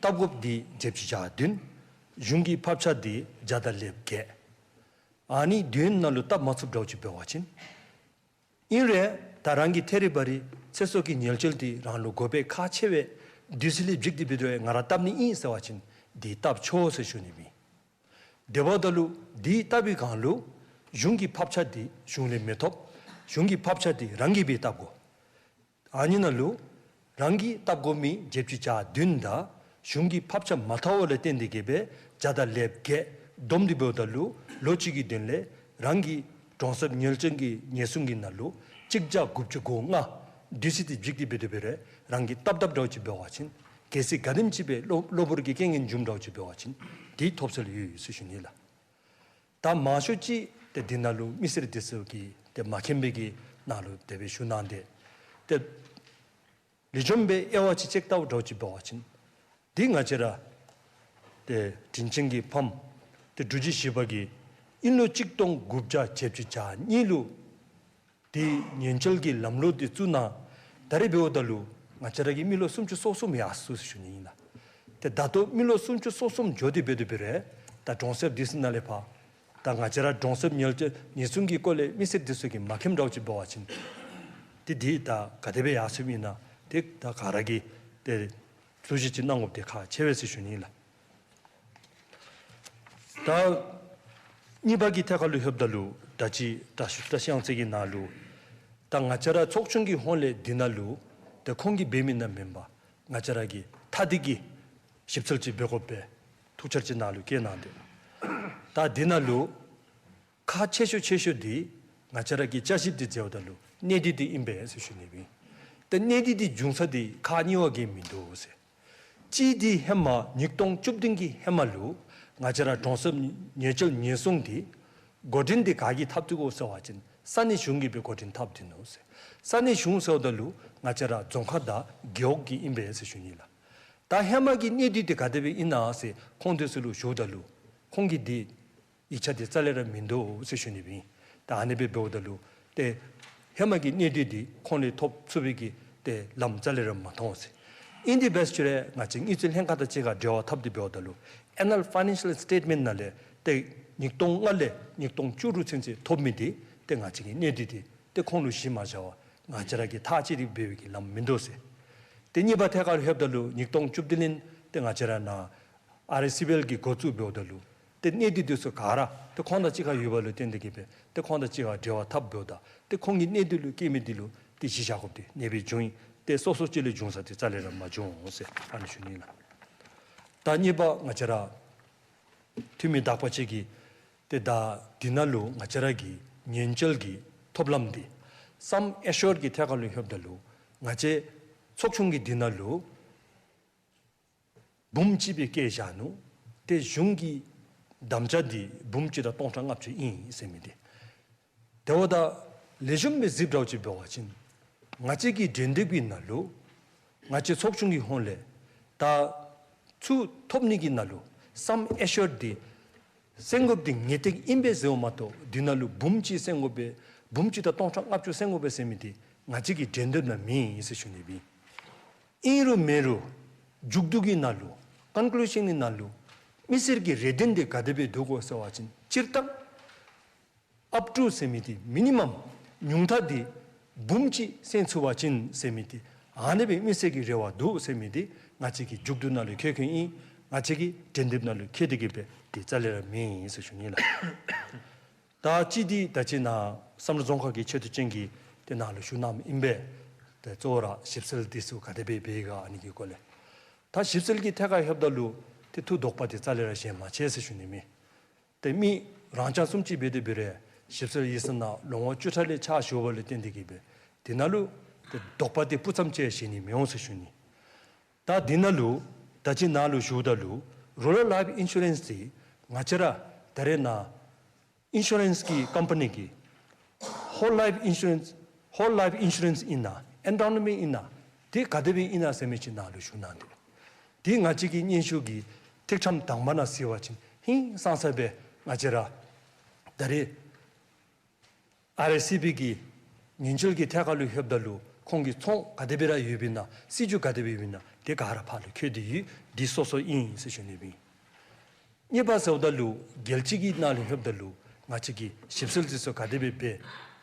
བཏབ་དགོཔ་འདི་བརྒྱད་ཅུ་གྱ་བདུན། གཞུང་གི་ཕབ་ཆ་འདི་བརྒྱ་དང་ལེབ་བརྒྱད། ཨ་ནི་དུས་ཡུན་ནང་ལུ་བཏབ་མ་ཚུགསཔ་འདྲཝ་ཅིག་འབད་བ་ཅིན་ཨིན་རུང་ད་རང་གི་ཐད་རི་བ་རི་ཚེ་སྲོག་གི་ཉེན་བཅོལ་འདི་རང་ལུ་དགོ་པའི་ཁག་ཆེ་བས་དུས་ཚོད་ལས་འཇིག་སྟེ་འབད་དེ་ང་ར་བཏབ་ནི་ཨིན་ཟེར་བ་ཅིན་འདི་བཏབ་ཆོག་ཟེར་ཞུ་ནི་མས། དེ་འབདཝ་ད་ལུ་འདི་བཏབ་པའི་སྒང་ལུ་གཞུང་གི་ཕབ་ཆ་འདི་གཞུང་ལས་མི་ཐོབ། གཞུང་གི་ཕབ་ཆ་འདི་རང་གིས་སྦེ་བཏབ་དགོ། ཨ་ནི་ནང་ལུ་རང་གིས་བཏབ་དགོ་མི་བརྒྱད་ཅུ་གྱ་བདུན་དང་གཞུང་གི་ཕབ་ཆ་མ་ཐོབ་པ་ལས་བརྟེན་ཏེ་གིས་སྦེ་བརྒྱ་དང་ལེབ་བརྒྱད་བསྡོམས་ཏེ་འབདཝ་ད་ལུ་ལོ་གཅིག་གི་དོན་ལས་རང་གི་གྲོང་གསེབ་ཉེན་བཅོལ་གྱི་ཉེན་སྲུང་གི་ནང་ལུ་གཅིག་བརྒྱ་དགུ་བཅུ་གོ་ལྔ་དུས་ཚོད་འདི་འཇིག་སྟེ་འབད་དེ་འབད་རུང་རང་གིས་བཏབ་བཏབ་འདྲཝ་ཅིག་འབད་བ་ཅིན་གལ་སྲིད་ག་དེམ་ཅིག་སྦེ་གློ་གློ་བུར་གྱི་རྐྱེན་ངན་འབྱུངམ་འདྲཝ་ཅིག་འབད་བ་ཅིན་འདི་ཐོབ་སྲོལ་ཡོད་ཡོད་ཟེར་ཞུ་ནི་ལགས། ད་མང་ཤོས་ཅིག་ཏེ་འདི་ནང་ལུ་མི་སེར་འདི་ཚུ་གིས་ཏེ་མ་མཁྱེན་པའི་གི་ནང་ལུ་དེ་སྦེ་ཞུ་གནང་དེས། ཏེ་ལེགས་ཤོམ་སྦེ་དབྱེ་བ་ཅིག་ཅིག་བལྟཝ་འདྲཝ་ཅིག་འབད་བ་ཅིན་འདི་ང་བཅས་ར་ཏེ་དྲིན་ཅན་གྱི་ཕམ་ཏེ་འབྲུག་རྒྱལ་བཞི་པ་གིས་དབྱིན་ལོ་གཅིག་སྟོང་དགུ་བརྒྱ་བརྒྱད་ཅུ་གྱ་གཉིས་ལུ་ཏེ་ཉེན་བཅོལ་གྱི་ལམ་ལུགས་འདི་བཙུགས་གནང་། ད་རེས་འབདཝ་ད་ལུ་ ང་བཅས་ར་གིས་མི་ལོ་སུམ་ཅུ་སོ་གསུམ་ཡར་སོང་ཟེར་ཞུ་ནི་ཨིན་ལགས། ཏེ་ད་ལྟོ་མི་ལོ་སུམ་ཅུ་སོ་གསུམ་འགྱོ་སྟེ་འབད་དེ་འབད་རུང་ད་གྲོང་གསེབ་འདི་ཚུ་ནང་ལས་ཕར་ད་ང་བཅས་ར་གྲོང་གསེབ་ཉེན་བཅོལ་ཉེན་སྲུང་གི་སྐོར་ལས་མི་སེར་འདི་ཚུ་གིས་མ་མཁྱེནམ་འདྲཝ་ཅིག་འབད་བ་ཅིན་ཏེ་འདི་ད་ག་དེ་སྦེ་ཡར་སོངམ་ཨིན་ན་ཏེ་ད་ག་ར་གིས་ཏེ་ཐུགས་བཞེས་ཅིག་གནང་དགོཔ་འདི་ཁག་ཆེ་བས་ཟེར་ཞུ་ནི་ཨིན་ལགས། ད་གཉིས་པ་གི་ཐད་ཁར་ལུ་ལྷོདཔ་ད་ལུ་ད་ཅི་བཀྲ་ཤིས་བཀྲ་ཤིས་གཡང་རྩེ་གི་ནང་ལུ་ད་ང་བཅས་ར་ཚོགས་ཆུང་གི་ཧོངས་ལས་འདི་ནང་ལུ་ཏེ་ཁོང་གིས་འབད་མི་ནང་མེན་པར་ང་བཅས་ར་གིས་ཐ་དད་ཀྱི་ཞིབ་འཚོལ་ཅིག་འབད་དགོ་པའི་ཐུགས་འཆར་ཅིག་ནང་ལུ་བསྐྱལ་གནང་སྟེ། ད་འདི་ནང་ལུ་ཁག་ཆེ་ཤོས་ཆེ་ཤོས་འདི་ང་བཅས་ར་གིས་བསྐྱར་ཞིབ་འདི་མཛདཔ་ད་ལུ་གནས་སྡུད་འདི་ཨིན་པས་ཟེར་ཞུ་ནི་ཨིན། ཏེ་གནས་སྡུད་འདི་འབྱུང་ས་འདི་ཁག་གཉིས་པ་གིས་མིན་འདུག་ཟེར། གཅིག་འདི་ཧེ་མ་ཉིས་སྟོང་བཅུ་བདུན་གྱི་ཧེ་མ་ལུ་ང་བཅས་ར་གྲོང་གསེབ་ཉེན་བཅོལ་ཉེན་སྲུང་འདི་འགོ་འདྲེན་འདི་ག་གིས་འཐབ་སྟེ་འདུག་གོ་ཟེར་བ་ཅིན་ས་གནས་གཞུང་གིས་སྦེ་འགོ་འདྲེན་འཐབ་སྟེ་ནུག་ཟེར། ས་གནས་གཞུང་ཟེརཝ་ད་ལུ་ང་བཅས་ར་རྫོང་ཁག་དང་རྒེད་འོག་གིས་ཨིན་པས་ཟེར་ཞུ་ནི་ལགས། ད་ཧེ་མ་གི་གནས་སྡུད་འདི་ག་དེ་སྦེ་ཨིན་ན་ཟེར་ཁོང་འདི་ཚུ་ལུ་ཞུཝ་ད་ལུ་ཁོང་གིས་འདི་ཡིག་ཆ་འདི་རྩ་ལས་ར་མིན་འདུག་ཟེར་ཞུ་ནི་ཨིན། ད་ཨ་ནི་སྦེ་འབདཝ་ད་ལུ་ཏེ་ཧེ་མ་གི་གནས་སྡུད་འདི་ཁོང་ལས་ཐོབ་ཚུགས་པའི་གི་ཏེ་ལམ་རྩ་ལས་ར་མ་མཐོང་ཟེར། ཨིན་དེ་འབད་ཞུ་རུང་ང་བཅས་དངུལ་རྩིས་ལྷན་ཁག་དང་གཅིག་ཁར་འབྲེལ་བ་འཐབ་སྟེ་འབདཝ་ད་ལུ་ཨེ་ནུ་ཨལ་ཕའི་ནན་ཤལ་སི་ཊེཊ་མེནཊ་ནང་ལས་ཏེ་ཉིས་སྟོང་ལྔ་ལས་ཉིས་སྟོང་བཅུ་དྲུག་ཚུན་ཚོད་ཐོབ་མི་འདི་ཏེ་ང་བཅས་ཀྱི་གནས་སྡུད་འདི་ཏེ་ཁོང་ལུ་གཞི་མ་བཞག་པར་ང་བཅས་ར་གིས་ཐག་བཅད་དེ་འབད་བའི་གི་ལམ་མིན་འདུག་ཟེར། ཏེ་གཉིས་པ་ཐད་ཁར་ལྷོདཔ་ད་ལུ་ཉིས་སྟོང་བཅུ་བདུན་ལས་ཏེ་ང་བཅས་ར་ནཱ་ཨར་ཨེ་སི་བི་ཨེལ་གྱིས་འགོ་བཙུགས་འབདཝ་ད་ལུ་ཏེ་གནས་སྡུད་འདི་ཚུ་ག་ར་ཏེ་ཁོང་དང་གཅིག་ཁར་ཡོདཔ་ལུ་བརྟེན་ཏེ་གིས་སྦེ་ཏེ་ཁོང་དང་གཅིག་ཁར་འབྲེལ་བ་འཐབ་འབདཝ་ད་ཏེ་ཁོང་གི་གནས་སྡུད་ལུ་བསྐྱལ་མི་འདི་ལུ་ཏེ་གཞི་བཞག་དགོཔ་འདི་གནས་པའི་བྱུང་ཡི། ཏེ་སོ་སོ་ཅིག་ལས་འབྱུང་ས་འདི་རྩ་ལས་ར་མ་བྱུང་ཟེར་ཨ་ནི་ཞུ་ནི་ལགས། ད་གཉིས་པ་ང་བཅས་ར་འཐུས་མི་དག་པ་ཅིག་གིས་ཏེ་ད་འདི་ནང་ལུ་ང་བཅས་ར་གི་ཉེན་བཅོལ་གྱི་ཐོབ་ལམ་འདི་སམ་ཨེ་ཤོརཌ་གི་ཐད་ཁར་ལུ་ལྷོདཔ་ད་ལུ་ང་བཅས་ཚོགས་ཆུང་གིས་འདི་ནང་ལུ་འབུམ་གཅིག་སྦེ་བཀལ་བཞག་ནུག། ཏེ་གཞུང་གི་དམ་བཅའ་འདི་འབུམ་གཅིག་དང་སྟོང་ཕྲག་ལྔ་བཅུ་ཨིན་ཟེར་མི་འདི། དེ་འབདཝ་ད་ལེགས་ཤོམ་སྦེ་གཟིགསཔ་འདྲཝ་ཅིག་འབད་བ་ཅིན་ང་བཅས་ཀྱི་འགྲན་བསྡུར་གྱི་ནང་ལུ་ང་བཅས་ཚོགས་ཆུང་གི་ཧོངས་ལས་ད་ཚུར་ཐོབ་ནི་གི་ནང་ལུ་སམ་ཨེ་ཤོརཌ་འདི་སེང་གོ་འདི་ངེས་གཏན་ཨིན་པས་ཟེརཝ་མ་གཏོགས་འདི་ནང་ལུ་འབུམ་གཅིག་སེང་གོ་པས་འབུམ་གཅིག་དང་སྟོང་ཕྲག་ལྔ་བཅུ་སེང་གོ་པས་ཟེར་མི་འདི་ང་བཅས་ཀྱི་འགྲན་བསྡུར་ནང་མེད་ཟེར་ཞུ་ནི་ཨིན། ཨིན་རུང་མེན་རུང་མཇུག་བསྡུ་གི་ནང་ལུ་ཀོན་ཀུ་ལུ་ཤཱན་གི་ནང་ལུ་མི་སེར་གྱི་རེ་འདུན་འདི་ག་དེ་སྦེ་འདུག་གོ་ཟེར་བ་ཅིན་སྤྱིར་བཏང་ཨཔ་ཊུ་ཟེར་མི་འདི་མི་ནི་མམ་ཉུང་མཐའ་འདི་འབུམ་གཅིག་སེང་ཚུགས་པ་ཅིན་ཟེར་མི་འདི་ཨ་ནི་སྦེ་མི་སེར་གྱི་རེ་བ་འདུག་ཟེར་མི་འདི་ང་བཅས་ཀྱི་མཇུག་བསྡུ་ནང་ལུ་འཁོད་འཁོདཔ་ཨིན། ང་བཅས་ཀྱི་འགྲན་བསྡུར་ནང་ལུ་འཁོད་དེ་གིས་སྦེ་འདི་རྩ་ལས་ར་མེད་ཟེར་ཞུ་ནི་ལགས། ད་ཅི་འདི་ད་ཅི་ནཱ་བསམ་གྲུབ་རྫོང་ཁག་གི་ཆེ་བསྟོད་ཅན་གྱིས་ཏེ་ནཱ་ལུ་ཞུ་གནངམ་ཨིན་པས། ཏེ་གཙོ་བོ་ར་ཞིབ་འཚོལ་འདི་ཚུ་ག་དེ་སྦེ་འབད་ག་ཨ་ནི་གི་སྐོར་ལས། ད་ཞིབ་འཚོལ་གྱི་ཐད་ཁར་ལྷོདཔ་ད་ལུ་ཏེ་ཐུགས་དོགས་པ་འདི་རྩ་ལས་ར་བཞེས་མ་ཆེ་ཟེར་ཞུ་ནི་མས། ཏེ་མི་རང་རྐྱང་བཟུམ་ཅིག་འབད་དེ་འབད་རུང་ཞིབ་འཚོལ་ཡིག་ཚང་ནང་ལོ་ངོ་བཅུ་ཕྲག་ལས་ཕྱག་ཞུ་བ་ལུ་བརྟེན་ཏེ་གིས་སྦེ་འདི་ནང་ལུ་ཏེ་དོགས་པ་འདི་སྤུ་ཙམ་ཅིག་བཞེས་ནི་མི་འོང་ཟེར་ཞུ་ནི། ད་འདི་ནང་ལུ་ད་ཅི་ནཱ་ལུ་ཞུཝ་ད་ལུ་རུ་རཱལ་ལའིཕ་ཨིན་ཤུ་རེནསི་འདི་ང་བཅས་ར་ད་རེས་ནཱ་ཨིན་ཤུ་རེནསི་གི་ཀམ་པ་ནི་གིས་ཧོལ་ལའིཕ་ཨིན་ཤུ་རེནསི་ཧོལ་ལའིཕ་ཨིན་ཤུ་རེནསི་ཨིན་ན་ཨེན་ཌའུ་མེནཊ་ཨིན་ན་འདི་ག་དེ་སྦེ་ཨིན་ན་ཟེར་མི་ཅིག་ནཱ་ལུ་ཞུ་གནང་སྟེ། འདི་ང་བཅས་ཀྱི་སྙན་ཞུ་གི་ཐིག་ཕྲེང་དང་པ་ནང་གཟིགས་པ་ཅིན་ཧིང་སངས་ས་སྦེ་ང་བཅས་ར་ད་རེས་ཨར་ཨེ་སི་བི་གི་ཉེན་བཅོལ་གྱི་ཐད་ཁར་ལུ་ལྷོདཔ་ད་ལུ་ཁོང་གི་ཚོང་ག་དེ་སྦེ་ར་ཡོདཔ་ཨིན་ན་སྲིད་བྱུས་ག་དེ་སྦེ་ཡོདཔ་ཨིན་ན་དེ་ག་ར་ཕར་ལུ་འཁོད་དེ་ཡོད། འདི་སོ་སོ་ཨིན་ཟེར་ཞུ་ནི་ཨིན། གཉིས་པ་ཟེརཝ་ད་ལུ་རྒྱལ་སྤྱི་གི་ནང་ལུ་ལྷོདཔ་ད་ལུ་ང་བཅས་ཀྱིས་ཞིབ་འཚོལ་འདི་ཚུ་ག་དེ་སྦེ་འབད་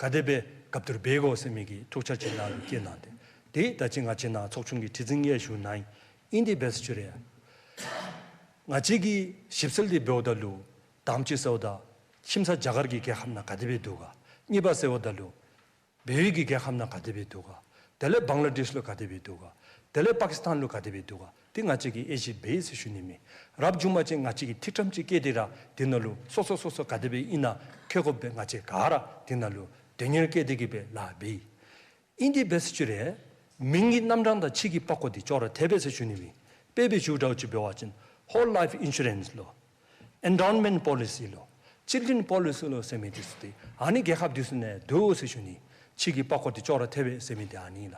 ག་དེ་སྦེ་རྒཔ་བསྡུར་འབད་དགོ་ཟེར་མི་གི་ཐུགས་འཆར་ཅིག་ནཱ་ལུ་བསྐྱལ་གནང་སྟེ། དེ་ད་ཅི་ང་བཅས་ནཱ་ཚོགས་ཆུང་གི་ཁྲི་འཛིན་གྱིས་ཞུ་གནང་ཡི། ཨིན་དེ་འབད་ཟེར་ཞུ་རུང་ང་བཅས་ཀྱིས་ཞིབ་འཚོལ་འདི་འབདཝ་ད་ལུ་དང་པ་ཅིག་ཟེརཝ་ད་ཁྱིམ་ཚང་རྒྱ་གར་གྱི་རྒྱལ་ཁབ་ནང་ག་དེ་སྦེ་འདུག་ག། གཉིས་པ་ཟེརཝ་ད་ལུ་བལ་ཡུལ་གྱི་རྒྱལ་ཁབ་ནང་ག་དེ་སྦེ་འདུག་ག། དེ་ལས་བང་ལ་དེཤ་ལུ་ག་དེ་སྦེ་འདུག་ག། དེ་ལས་པ་ཀིས་ཏཱན་ལུ་ག་དེ་སྦེ་འདུག་ག། དེ་ང་བཅས་ཀྱིས་དབྱེ་ཞིབ་འབད་ཟེར་ཞུ་ནི་མས། རབ་བྱུང་པ་ཅིན་ང་བཅས་ཀྱིས་ཐིག་ཕྲེང་ཅིག་བཀལ་ཏེ་ར་དེ་ནང་ལུ་སོ་སོ་སོ་སོ་ག་དེ་སྦེ་ཨིན་ན་འཁོད་དགོཔ་སྦེ་ང་བཅས་ག་ར་དེ་ནང་ལུ་དོན་གཉེར་བཀལ་ཏེ་གིས་སྦེ་ལཱ་འབད་ཡི། ཨིན་དེ་འབད་ཟེར་ཞུ་རུང་མིང་གི་རྣམ་གྲངས་དང་ཕྱི་གི་པགས་ཀོ་འདི་ཅོག་ར་འཐདཔ་མས་ཟེར་ཞུ་ནི་མས། དཔེ་སྦེ་ཞུཝ་འདྲཝ་ཅིག་འབད་བ་ཅིན་ཧོལ་ལའིཕ་ཨིན་ཤུ་རེནསི་ལོ། ཨེན་ཌའུ་མེནཊ་པོ་ལི་སི་ལོ། ཅིལ་ཌེན་པོ་ལི་སི་ལོ་ཟེར་མི་འདི་ཚུ་འདི་ཨ་ནི་རྒྱལ་ཁབ་འདི་ཚུ་ནང་འདུག་ཟེར་ཞུ་ནི། ཕྱི་གི་པགས་ཀོ་འདི་ཅོག་ར་འཐདཔ་མས་ཟེར་མི་འདི་ཨ་ནི་ལགས།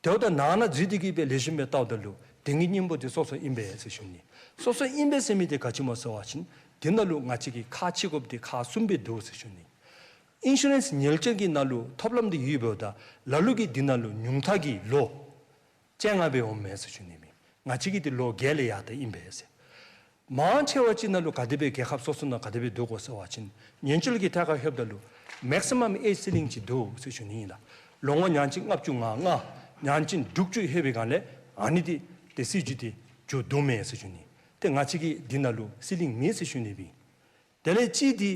དེ་འབདཝ་ད་ནང་ན་འཛུལ་ཏེ་གིས་སྦེ་ལེགས་ཤོམ་སྦེ་བལྟཝ་ད་ལུ་དེ་གི་སྙིང་པོ་འདི་སོ་སོ་ཨིན་པས་ཟེར་ཞུ་ནི། སོ་སོ་ཨིན་པས་ཟེར་མི་འདི་ག་ཅི་སྨོ་ཟེར་བ་ཅིན་དེ་ནང་ལུ་ང་བཅས་ཀྱི་ཁག་ཕྱེ་དགོཔ་འདི་ཁག་གསུམ་སྦེ་འདུག་ཟེར་ཞུ་ནི། ཨིན་ཤུ་རེནསི་ཉེན་བཅོལ་གྱི་ནང་ལུ་ཐོབ་ལམ་འདི་ཡོདཔ་ད་ལ་ལུ་གིས་དེ་ནང་ལུ་ཉུང་མཐའ་གི་ལོ་ བཅོ་ལྔ་སྦེ་འོངམ་མས་ཟེར་ཞུ་ནི་མས། ང་བཅས་ཀྱི་འདི་ལོ་བརྒྱད་ལས་ཡར་ལྟ་ཨིན་པས་ཟེར། མང་ཆེ་བ་ཅིག་ནང་ལུ་ག་དེ་སྦེ་རྒྱལ་ཁབ་སོ་སོ་ནང་ག་དེ་སྦེ་འདུག་གོ་ཟེར་བ་ཅིན་ཉེན་བཅོལ་གྱི་ཐད་ཁར་ལྷོདཔ་ད་ལུ་མེག་སི་མམ་ཨེཇ་སི་ལིང་ཅིག་འདུག་ཟེར་ཞུ་ནི་ཨིན་ལགས། ལོ་ངོ་ཉིས་བརྒྱ་ལྔ་བཅུ་ང་ལྔ་ཉིས་བརྒྱ་དྲུག་ཅུ་ལྷོད་པའི་སྒང་ལས་ཨ་ནི་འདི་ཏེ་སྲིད་བྱུས་འདི་མཇུག་བསྡུཝ་མས་ཟེར་ཞུ་ནི། ཏེ་ང་བཅས་ཀྱི་འདི་ནང་ལུ་སྲིད་གླིང་མེད་ཟེར་ཞུ་ནི་སྦེ། དེ་ལས་གཅིག་འདི་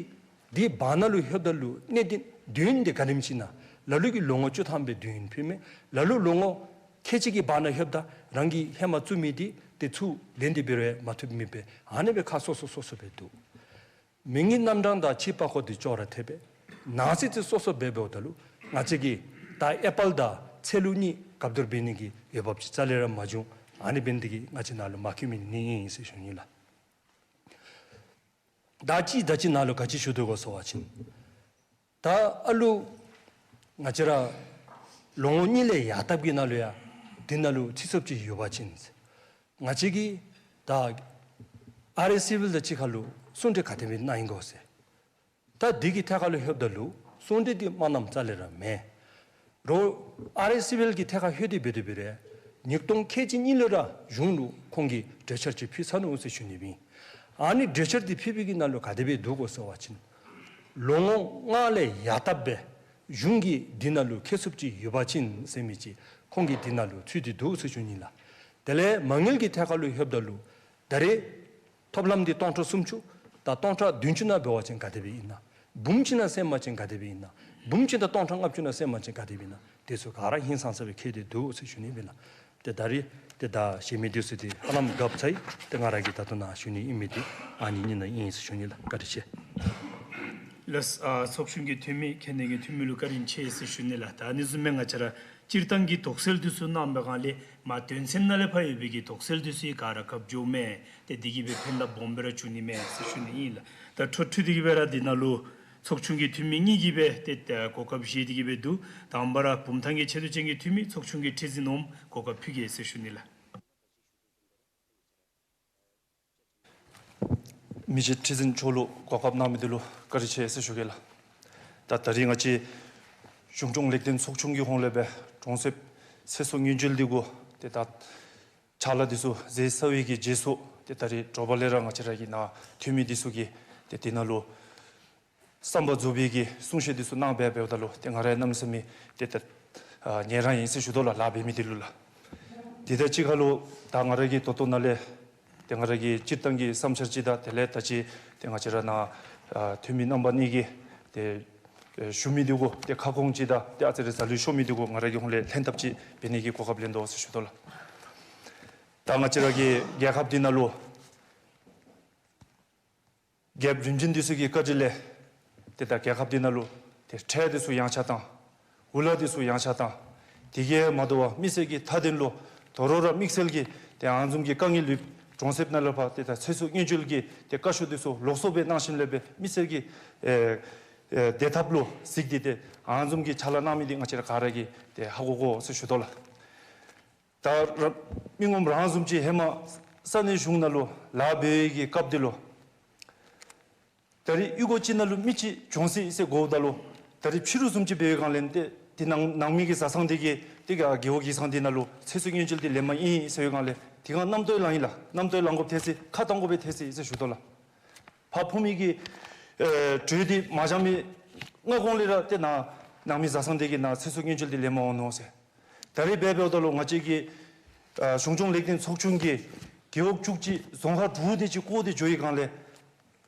འདི་བར་ན་ལུ་ལྷོདཔ་ད་ལུ་གནད་དོན་བདུན་འདི་ག་དེམ་ཅིག་ཨིན་ན། ལ་ལུ་གིས་ལོ་ངོ་བཅུ་ཐམ་སྦེ་དུས་ཡུན་ཕུལཝ་མས། ལ་ལུ་ལོ་ངོ་ཁལ་གཅིག་གི་བར་ན་ལྷོདཔ་ད་རང་གིས་ཧེ་མ་བཙུགས་མི་འདི་ཏེ་ཚུར་ལེན་ཏེ་འབད་རུང་མ་ཐོབ་མི་སྦེ་ཨ་ནི་སྦེ་ཁག་སོ་སོ་སོ་སོ་སྦེ་འདུག། མིང་གི་རྣམ་གྲངས་དང་ཕྱི་པགས་ཀོ་འདི་ཅོག་ར་འཐདཔ་སྦེ་ནང་གསེས་འདི་སོ་སོ་སྦེ་འབདཝ་ད་ལུ་ང་བཅས་ཀྱིས་ད་ཨེ་པཱལ་དང་ཚལ་ལུ་གཉིས་སྒབ་བསྡུར་འབད་ནི་གི་འོས་འབབ་ཅིག་རྩ་ལས་ར་མ་བྱུང་། ཨ་ནི་འབད་ནི་འདི་གིས་ང་བཅས་ནཱ་ལུ་མ་འཁོད་མི་ཨིན་ཟེར་ཞུ་ནི་ལགས། ད་ཅི་ད་ཅི་ནཱ་ལུ་ག་ཅི་ཞུ་དོ་གོ་ཟེར་བ་ཅིན་ད་ཨ་ལུ་ང་བཅས་ར་ལོ་ངོ་གཉིས་ལས་ཡར་ལྟ་གི་ནང་ལུ་ཡང་འདི་ནང་ལུ་ཚུད་ཚུདཔ་ཅིག་ཡོད་པ་ཅིན་ཟེར། ང་བཅས་ཀྱིས་ད་ཨར་ཨེ་སི་བིལ་དང་གཅིག་ཁར་ལུ་གསུང་གྲོས་ག་དེ་སྦེ་གནང་ཡི་གོ་ཟེར། ད་འདི་གི་ཐད་ཁར་ལུ་ལྷོདཔ་ད་ལུ་གསུང་གྲོས་འདི་མ་གནངམ་རྩ་ལས་ར་མེད། རོགས་ཨར་ཨེ་སི་བིལ་གྱི་ཐད་ཁར་ལྷོད་དེ་འབད་དེ་འབད་རུང་ཉིས་སྟོང་ཁལ་གཅིག་གཉིས་ལུ་ར་གཞུང་ལུ་ཁོང་གིས་གྲོས་འཆར་ཅིག་ཕུལ་ཚར་ནུག་ཟེར་ཞུ་ནི་སྦེ། ཨ་ནི་གྲོས་འཆར་འདི་ཕུལ་བའི་གི་ནང་ལུ་ག་དེ་སྦེ་འདུག་གོ་ཟེར་བ་ཅིན་ལོ་ངོ་ལྔ་ལས་ཡར་ལྟ་སྦེ་གཞུང་གིས་འདི་ནང་ལུ་ཁེ་སུབ་ཅིག་ཡོད་པ་ཅིན་ཟེར་མི་ཅིག་ཁོང་གིས་འདི་ནང་ལུ་ཚུད་དེ་འདུག་ཟེར་ཞུ་ནི་ལགས། དེ་ལས་མ་དངུལ་གྱི་ཐད་ཁར་ལུ་ལྷོདཔ་ད་ལུ་ད་རེས་ཐོབ་ལམ་འདི་སྟོང་ཕྲག་སུམ་ཅུ་དང་སྟོང་ཕྲག་བདུན་ཅུ་ནང་འབད་བ་ཅིན་ག་དེ་སྦེ་ཨིན་ན། འབུམ་གཅིག་ནང་བསྲེས་པ་ཅིན་ག་དེ་སྦེ་ཨིན་ན། འབུམ་གཅིག་དང་སྟོང་ཕྲག་ལྔ་བཅུ་ནང་བསྲེས་པ་ཅིན་ག་དེ་སྦེ་ཨིན་ན། དེ་ཚུ་ག་ར་ཧིང་སངས་ས་སྦེ་མཁྱེན་ཏེ་འདུག་ཟེར་ཞུ་ནི་སྦེ་ལགས། ཏེ་ད་རེས་ཏེ་ད་ཞལ་མི་འདི་ཚུ་འདི་ཧ་ལམ་རྒཔ་ཚར་ཡི། ཏེ་ང་ར་གིས་ད་ལྟོ་ནཱ་ཞུ་ནི་ཨིན་མི་འདི་ཨ་ནི་ཨིན་ན་ཨིན་ཟེར་ཞུ་ནི་ལགས། བཀའ་དྲིན་ཆེ། ལགས། ཨ་ཚོགས་ཆུང་གི་འཐུས་མི་ཁྱེད་ནཱ་གི་འཐུས་མི་ལུ་བཀའ་དྲིན་ཆེ་ཟེར་ཞུ་ནི་ལགས། ད་ཨ་ནི་བཟུམ་སྦེ་ང་བཅས་ར་སྤྱིར་བཏང་གི་དོགས་སེལ་འདི་ཚུ་གནང་བའི་སྒང་ལས་མ་དོན་ཚན་ནང་ལས་ཕར་ཡོད་པའི་གི་དོགས་སེལ་འདི་ཚུ་ག་ར་རྒཔ་འགྱོཝ་མས། ཏེ་འདི་གིས་སྦེ་ཕན་ཐབས་སྦོམ་སྦེ་ར་བྱུང་ནི་མས་ཟེར་ཞུ་ནི་ཨིན་ལགས། ད་འཕྲོ་མཐུད་དེ་གིས་སྦེ་ར་འདི་ནང་ལུ་ཚོགས་ཆུང་གི་འཐུས་མི་གཉིས་ཀྱིས་སྦེ་ཏེ་ད་གོ་སྐབས་བཞེས་ཏེ་གིས་སྦེ་འདུག། དང་པ་ར་བུམ་ཐང་གི་ཆེ་བསྟོད་ཅན་གྱི་འཐུས་མི་ཚོགས་ཆུང་གི་ཁྲི་འཛིན་འོགམ་གོ་སྐབས་ཕུལ་གེ་ཟེར་ཞུ་ནི་ལགས། མི་རྗེ་ཁྲི་འཛིན་མཆོག་ལུ་གོ་སྐབས་གནང་མི་འདི་ལུ་བཀའ་དྲིན་ཆེ་ཟེར་ཞུ་གེ་ལགས། ད་ད་རིས་ང་བཅས་གཞུང་སྐྱོང་ལེགས་ལྡན་ཚོགས་ཆུང་གི་ཧོངས་ལས་སྦེ་གྲོང་གསེབ་ཚེ་སྲོག་སྔོན་བྱོན་འདི་གུ་ཏེ་ད་ཕྱག་ལཱ་འདི་ཚུ་མཛད་ཚར་བའི་གི་རྗེས་སུ་ཏེ་ད་རིས་དྲོ་པ་ལས་ར་ང་བཅས་ར་གི་ནཱ་འཐུས་མི་འདི་ཚུ་གིས་ཏེ་འདི་ནང་ལུ་བསམ་པ་རྫོགས་པའི་གི་གསུང་བཤད་འདི་ཚུ་གནང་སྦེ་འབདཝ་ད་ལུ་ཏེ་ང་ར་གནམ་མེད་ས་མེད་ཏེ་ད་ཨ་ངལ་རངས་ཡི་ཟེར་ཞུ་དོ་ལགས། ལཱ་འབད་མི་འདི་ལུ་ལགས། དེ་དང་གཅིག་ཁར་ལུ་ད་ང་ར་གིས་ད་ལྟོ་ནཱ་ལས་ཏེ་ང་ར་གི་སྤྱིར་བཏང་གི་བསམ་འཆར་ཅིག་དང་དེ་ལས་ད་ཅི་ཏེ་ང་བཅས་ར་ནཱ་ཨ་འཐུས་མི་རྣམ་པ་གཉིས་ཀྱིས་ཏེ་ཨེ་ཞུ་མི་འདི་གུ་ཏེ་ཁ་སྐོང་ཅིག་དང་ཏེ་ཨ་ཙི་རེ་ཟ་ལུས་ཤོར་མི་འདི་གུ་ང་ར་གི་ཧོངས་ལས་ལྷན་ཐབས་ཅིག་འབད་ནི་གི་གོ་སྐབས་ལེན་དོ་ཟེར་ཞུ་དོ་ལགས། ད་ང་བཅས་ར་གི་རྒྱལ་ཁབ་འདི་ནང་ལུ་རྒྱལཔོ་རིམ་བྱོན་འདི་ཚུ་གི་བཀའ་དྲིན་ལས་ཏེ་ད་རྒྱལ་ཁབ་འདི་ནང་ལུ་ཏེ་ཁྲལ་འདི་ཚུ་ཡངས་ཆག་བཏང་། འུ་ལག་འདི་ཚུ་ཡངས་ཆག་བཏང་། དེ་གིས་མ་དོ་བར་མི་སེར་གྱི་མཐའ་དོན་ལུ་དོ་རུང་ར་དམིགས་བསལ་གྱིས་ཏེ་ཨ་ནི་བཟུམ་གྱི་དཀའ་ངལ་ཡོད་གྲོང་གསེབ་ནང་ལུ་ཕར་ཏེ་ད་ཚེ་སྲོག་སྔོན་བྱོན་གྱི་ཏེ་བཀའ་ཤོག་འདི་ཚུ་ལོགས་སུ་སྦེ་གནང་ཞིནམ་ལས་སྦེ་མི་སེར་གྱི་ཨེ་ཨེ་བདེ་ཐབས་ལུ་གཟིགས་ཏེ་ཏེ་ཨ་ནི་བཟུམ་གྱི་ཕྱག་ལཱ་གནང་མི་འདི་ང་བཅས་ར་ག་ར་གིས་ཏེ་ཧ་གོ་དགོ་ཟེར་ཞུ་དོ་ལགས། ད་ར་མི་ངོམ་རང་བཟུམ་ཅིག་ཧེ་མ་ས་གནས་གཞུང་ནང་ལུ་ལཱ་འབད་བའི་གི་སྐབས་འདི་ལུ་ད་རིས་གཡུས་སྒོ་ཅིག་ནང་ལུ་མི་ཅིག་གྱོངས་སོ་ཡི་ཟེར་གོཝ་ད་ལུ་ད་རིས་ཕྱི་རུ་བཟུམ་ཅིག་འབད་བའི་སྒང་ལས་ཏེ་ཏེ་ནང་ནང་མི་གི་བཟའ་ཚང་འདི་གིས་ཏེ་ག་རྒེད་འོག་གི་བཟའ་ཚང་འདི་ནང་ལུ་ཚེ་སྲོག་སྔོན་བྱོན་འདི་ལེན་པར་ཨིན་ཟེར་བའི་སྒང་ལས་དེ་སྒང་རྣམ་རྟོག་ལང་ཡི་ལགས། རྣམ་རྟོག་ལང་དགོཔ་ཐལ་སོ་ཡི། ཁ་བཏང་དགོཔ་ཐལ་སོ་ཡི་ཟེར་ཞུ་དོ་ལགས། ཕར་ཕུལ་མི་གི་ཨེ་གྲོས་འདི་མ་བྱང་མི་སྔ་གོང་ལས་ར་ཏེ་ནཱ་ནང་མི་བཟའ་ཚང་འདི་གིས་ནཱ་ཚེ་སྲོག་སྔོན་བྱོན་འདི་ལེན་པར་འོང་ནུག་ཟེར། ད་རིས་འབད་འབདཝ་ད་ལུ་ང་བཅས་ཀྱི་ཨ་གཞུང་སྐྱོང་ལེགས་ལྡན་ཚོགས་ཆུང་གིས་རྒེད་འོག་བཅུ་གཅིག་རྫོང་ཁག་དྲུག་དེ་ཅིག་བསྐོར་ཏེ་འགྱོ་བའི་སྒང་ལས་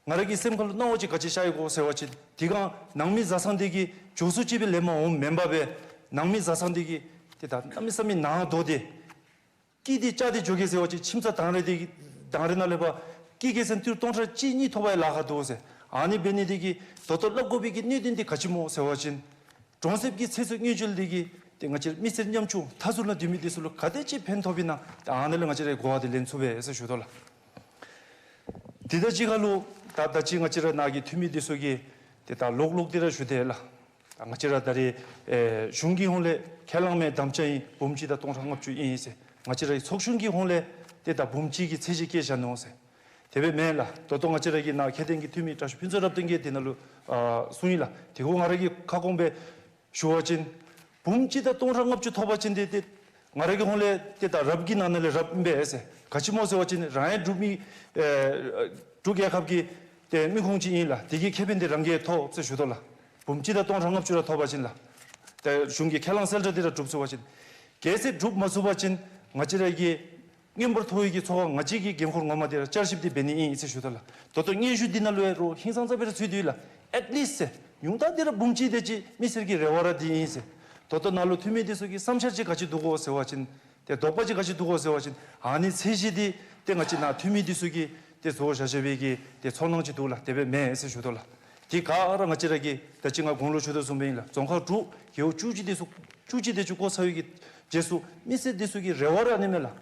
ང་ར་གི་སེམས་ཁར་ལུ་སྣང་བ་ཅིག་ག་ཅི་ཤར་ཡི་གོ་ཟེར་བ་ཅིན་དེ་སྒང་ནང་མི་བཟའ་ཚང་འདི་གིས་མགྱོགས་སུ་ཅིག་སྦེ་ལེན་པར་འོངམ་མེན་པར་སྦེ་ནང་མི་བཟའ་ཚང་འདི་གིས་ཏེ་ད་གནམ་མེད་ས་མེད་ནང་དོག་སྟེ་སྐྱིད་དེ་ཅག་སྟེ་འགྱོ་གེ་ཟེར་བ་ཅིན་ཁྱིམ་ཚང་དང་རེ་འདི་དང་རེ་ནང་ལས་ཕར་སྐྱིད་ཀྱི་ཟེར་ཏི་རུ་སྟོང་ཕྲག་གཅིག་གཉིས་ཐོབ་པ་ཡང་ལཱ་ཁག་འདུག་ཟེར། ཨ་ནི་འབད་ནི་འདི་གིས་ད་ལྟོ་སླབ་དགོ་པའི་གི་གནད་དོན་འདི་ག་ཅི་སྨོ་ཟེར་བ་ཅིན་གྲོང་གསེབ་ཀྱི་ཚེ་སྲོག་སྔོན་བྱོན་འདི་གིས་ཏེ་ང་བཅས་མི་སེར་ཉམ་ཆུང་མཐའ་ཟུར་ནང་སྡོད་མི་འདི་ཚུ་ལུ་ག་དེ་ཅིག་ཕན་ཐོགས་པས་ན་ཏེ་ཨ་ནཱ་ལས་ང་བཅས་ར་གོ་བ་འདི་ལེན་ཚུགས་པས་ཟེར་ཞུ་དོ་ལགས། དེ་དང་གཅིག་ཁར་ལུ་ད་ད་ཅི་ང་བཅས་ར་ནཱ་གི་འཐུས་མི་འདི་ཚུ་གིས་ཏེ་ད་ལོག་ལོག་སྟེ་ར་ཞུ་དེས་ལགས། ད་ང་བཅས་ར་ད་རིས་ཨེ་གཞུང་གི་ཧོངས་ལས་ཁས་བླངས་མི་དམ་བཅའ་ཨིན། འབུམ་གཅིག་དང་སྟོང་ཕྲག་ལྔ་བཅུ་ཨིན་ཟེར། ང་བཅས་ར་ཚོགས་ཆུང་གི་ཧོངས་ལས་ཏེ་ད་འབུམ་གཅིག་གི་ཚད་གཞི་བཀལ་བཞག་ནུག་ཟེར། དེ་སྦེ་མེན་ལགས། ད་ལྟོ་ང་བཅས་ར་གི་ནཱ་ཁྱད་ལྡན་གྱི་འཐུས་མི་དྲག་ཤོས་ཕུན་ཚོགས་རབ་བརྟན་གྱིས་དེ་ནང་ལུ་ཨ་གསུངས་ཡི་ལགས། དེ་གུ་ང་ར་གིས་ཁ་སྐོང་སྦེ་ཞུ་བ་ཅིན་འབུམ་གཅིག་དང་སྟོང་ཕྲག་ལྔ་བཅུ་ཐོབ་པ་ཅིན་ཏེ་ཏེ་ ང་ར་གི་ཧོང་ལས་ཏེ་ད་རབ་ཀྱི་ནང་ན་ལས་རབ་ཨིན་པས་ཟེར། ག་ཅི་སྨོ་ཟེར་བ་ཅིན་རང་ཡང་འབྲུག་མི་ཨེ་འབྲུག་རྒྱལ་ཁབ་ཀྱི་ཏེ་མི་ཁུངས་ཅིག་ཨིན་ལགས། དེ་གི་ཁེ་ཕན་དེ་རང་གིས་ཐོབ་ཟེར་ཞུ་དོ་ལགས། འབུམ་གཅིག་དང་སྟོང་ཕྲག་ལྔ་བཅུ་ར་ཐོབ་པ་ཅིན་ལགས། ཏེ་གཞུང་གི་ཁས་བླངས་གསལ་བསྒྲགས་དེ་ར་གྲུབ་ཚུགས་པ་ཅིན། གལ་སྲིད་གྲུབ་མ་ཚུགས་པ་ཅིན་ང་བཅས་ར་གི་མངོན་པར་མཐོ་བའི་གི་ཚོགས་ཁང་ང་བཅས་ཀྱི་འགན་ཁུར་ངོ་མ་དེ་ར་བསྐྱར་ཞིབ་དེ་འབད་ནི་ཨིན་ཟེར་ཞུ་དོ་ལགས། ད་ལྟོ་སྙན་ཞུ་འདི་ནང་ལུ་ཡང་རོགས་ཧིང་སངས་ས་སྦེ་ར་ཚུད་དེ་ཡོད་ལགས། ཨེཊ་ལིསཊ་ཟེར་ཉུང་མཐའ་དེ་ར་འབུམ་གཅིག་དེ་ཅིག་མི་སེར་གྱི་རེ་བ་ར་འདི་ཨིན་ཟེར། ད་ལྟོ་ནཱ་ལུ་འཐུས་མི་འདི་ཚུ་གི་བསམ་འཆར་ཅིག་ག་ཅི་འདུག་གོ་ཟེར་བ་ཅིན། ཏེ་དོགས་པ་ཅིག་ག་ཅི་འདུག་གོ་ཟེར་བ་ཅིན། ཨ་ནི་ཚད་གཞི་འདི་ཏེ་ང་བཅས་ནཱ་འཐུས་མི་འདི་ཚུ་གིས་ཏེ་བཟོ་བཞག་བཞག་པའི་གི་ཏེ་ཚོར་སྣང་ཅིག་འདུག་ལགས། དེ་སྦེ་མེན་ཟེར་ཞུ་དོ་ལགས། དེ་ག་ར་ང་བཅས་ར་གི་ད་ཅི་ང་གོང་ལུ་ཞུ་དོ་བཟུམ་སྦེ་ཨིན་ལགས། རྫོང་ཁག་དྲུག་རྒེད་འོག་བཅུ་གཅིག་དེ་ཚུ་བཅུ་གཅིག་དེ་ཚུ་བསྐོ་ཚར་བའི་གི་རྗེས་སུ་མི་སེར་འདི་ཚུ་གི་རེ་བ་ར་ཨ་ནི་མས་ལགས།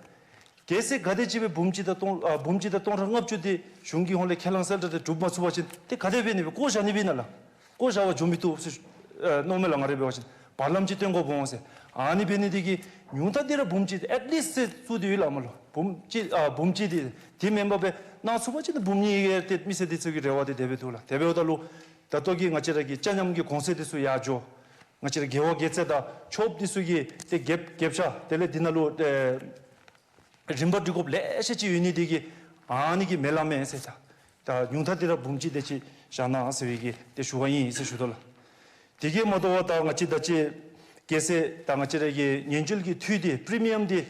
གལ་སྲིད་ག་དེམ་ཅིག་སྦེ་འབུམ་གཅིག་དང་སྟོང་ཨ་འབུམ་གཅིག་དང་སྟོང་ཕྲག་ལྔ་བཅུ་དེ་གཞུང་གི་ཧོང་ལས་ཁས་བླངས་གསལ་བསྒྲགས་དེ་གྲུབ་མ་ཚུགས་པ་ཅིན་ཏེ་ག་དེ་སྦེ་ཨ་ནི་སྦེ་བསྐོ་བཞག་ནི་སྦེ་ཨིན་ན་ལགས། བསྐོ་བཞག་པར་འགྱོ་མི་བཏུབ་ཟེར་ཨེ་མནོཝ་མས་ལགས། ང་རའི་འབད་བ་ཅིན་བར་ལམ་ཅིག་སྟོན་དགོཔ་འོང་ཟེར། ཨ་ནི་འབད་ནི་དེ་གིས་ཉུང་མཐའ་དེ་ར་འབུམ་གཅིག་ཨེཊ་ལིསཊ་ཟེར་བཙུགས་ཏེ་ཡོད་ལགས་མ་ལོ། འབུམ་གཅིག་ཨ་འབུམ་གཅིག་དེ་དེ་མེན་པར་སྦེ་གནང་ཚུགས་པ་ཅིན་འབུམ་གཉིས་ཡར་ཏེ་མི་སེར་འདི་ཚུ་གི་རེ་བ་དེ་དེ་སྦེ་འདུག་ལགས། དེ་འབདཝ་ད་ལུ་ད་ལྟོ་གི་ང་བཅས་ར་གི་ཅ་མཉམ་གྱི་གོང་ཚད་འདི་ཚུ་ཡར་འགྱོ། ང་བཅས་ར་དགེ་བ་དགེ་རྩ་དང་ཆོསཔ་འདི་ཚུ་གི་ཏེ་རྒྱབ་རྒྱབ་ཤ་དེ་ལས་འདི་ནང་ལུ་ཨེ་རིམ་པ་སྒྲིག་དགོཔ་ལེ་ཤ་ཅིག་ཡོད་ནི་དེ་གིས་ཨ་ནི་གིས་མེད་ལགས་མེན་ཟེར། ད་ད་ཉུང་མཐའ་དེ་ར་འབུམ་གཅིག་དེ་ཅིག་བཞག་གནང་ཟེར་བའི་གི་ཏེ་ཞུ་བ་ཨིན་ཟེར་ཞུ་དོ་ལགས། དེ་གིས་མ་དོ་བར་ད་ང་བཅས་ད་ཅི་གལ་སྲིད་ད་ང་བཅས་ར་གི་ཉེན་བཅོལ་གྱི་འཐུས་དེ་པི་རི་མི་ཡམ་དེ་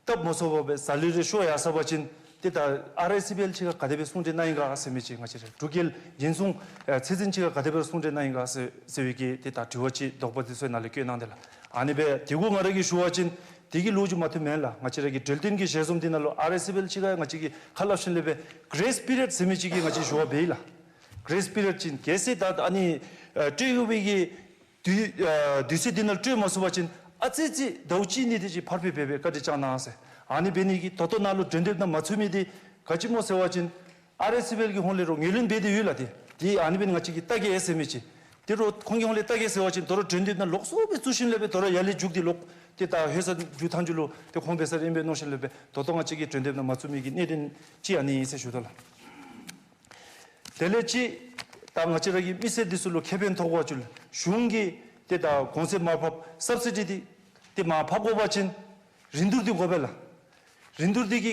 བཏབ་མ་ཚུགས་པར་སྦེ་ཟ་ལུས་རེ་ཤོར་ཡར་སོང་པ་ཅིན་ཏེ་ད་ཨར་ཨའི་སི་བི་ཨེལ་ཕྱི་ཁར་ག་དེ་སྦེ་གསུང་གྲོས་གནང་ཡི་ག་ཟེར་མི་ཅིག། ང་བཅས་ར་འབྲུག་རྒྱལ་ཉེན་སྲུང་ཨེ་ཚད་འཛིན་ཕྱི་ཁར་ག་དེ་སྦེ་གསུང་གྲོས་གནང་ཡི་ག་ཟེར་ཟེར་བའི་གི་ཏེ་ད་དྲི་བ་ཅིག་དོགས་པ་འདི་ཚུ་ནཱ་ལས་བཀོད་གནང་དེས་ལགས། ཨ་ནི་སྦེ་དེ་གུ་ང་ར་གིས་ཞུ་བ་ཅིན་དེ་གི་ལོ་རྒྱུས་མ་མཐུན་མེན་ལགས། ང་བཅས་ར་གི་འབྲེལ་ལྡན་གྱི་ཞལ་འཛོམས་འདི་ནང་ལུ་ཨར་ཨའི་སི་བི་ཨེལ་ཕྱི་ཁར་ང་བཅས་ཀྱིས་ཁ་སླབ་ཞིནམ་ལས་སྦེ་གྲེས་པི་རི་ཡཌ་ཟེར་མི་ཅིག་གི་ང་བཅས་ཞུ་བ་འབད་ཡི་ལགས། གྲེས་པི་རི་ཡཌ་ཅིག་གལ་སྲིད་ད་ཨ་ནི་ཨེ་སྤྲོད་དགོ་པའི་གི་དུས་ཨ་དུས་ཚོད་འདི་ནང་སྤྲོད་མ་ཚུགས་པ་ཅིན་ཨ་ཙི་ཙི་ཟླཝ་གཅིག་གཉིས་དེ་ཅིག་ཕར་སྤེལ་སྦེ་སྦེ་བཀའ་དྲིན་བསྐྱང་གནང་ཟེར། ཨ་ནི་འབད་ནི་གིས་ད་ལྟོ་ནཱ་ལུ་འགྲན་བསྡུར་ནང་མ་ཚུད་མི་དེ་ག་ཅི་སྨོ་ཟེར་བ་ཅིན་ཨར་ཨའི་སི་བི་ཨེལ་གྱི་ཧོང་ལས་རོགས་ངོས་ལེན་འབད་དེ་ཡོད་ལགས། དེ་དེ་ཨ་ནི་འབད་ནི་ང་བཅས་ཀྱིས་བལྟ་གེ་ཟེར་མི་ཅིག། དེ་རོགས་ཁོང་གི་ཧོང་ལས་བལྟ་གེ་ཟེར་བ་ཅིན་དོ་རུང་འགྲན་བསྡུར་ནང་ལོགས་སུ་སྦེ་བཙུགས་ཞིནམ་ལས་སྦེ་དོ་རུང་ཡར་ལས་རྒྱུགས་ཏེ་ལོག་ཏེ་ད་ལྷོད་ས་རྒྱུག་ཐངས་རྒྱུག་ལུགས་དེ་ཁོང་འབད་ས་ར་ཨིན་པས་མནོ་ཞིནམ་ལས་སྦེ་ད་ལྟོ་ང་བཅས་ཀྱིས་འགྲན་བསྡུར་ནང་མ་ཚུད་མི་གི་གནད་དོན་ཅིག་ཨ་ནི་ཨིན་ཟེར་ཞུ་དོ་ལགས། དེ་ལས་ཅིག་ད་ང་བཅས་ར་གི་མི་སེར་འདི་ཚུ་ལུ་ཁེ་ཕན་ཐོགས་པ་ཅིན་གཞུང་གིས་ཏེ་ད་གོང་ཚད་མར་ཕབ་སབ་སི་ཌི་འདི་ཏེ་མར་ཕབ་དགོ་པ་ཅིན་རིན་བསྡུར་འདི་དགོ་པས་ལགས། རིན་བསྡུར་འདི་གི་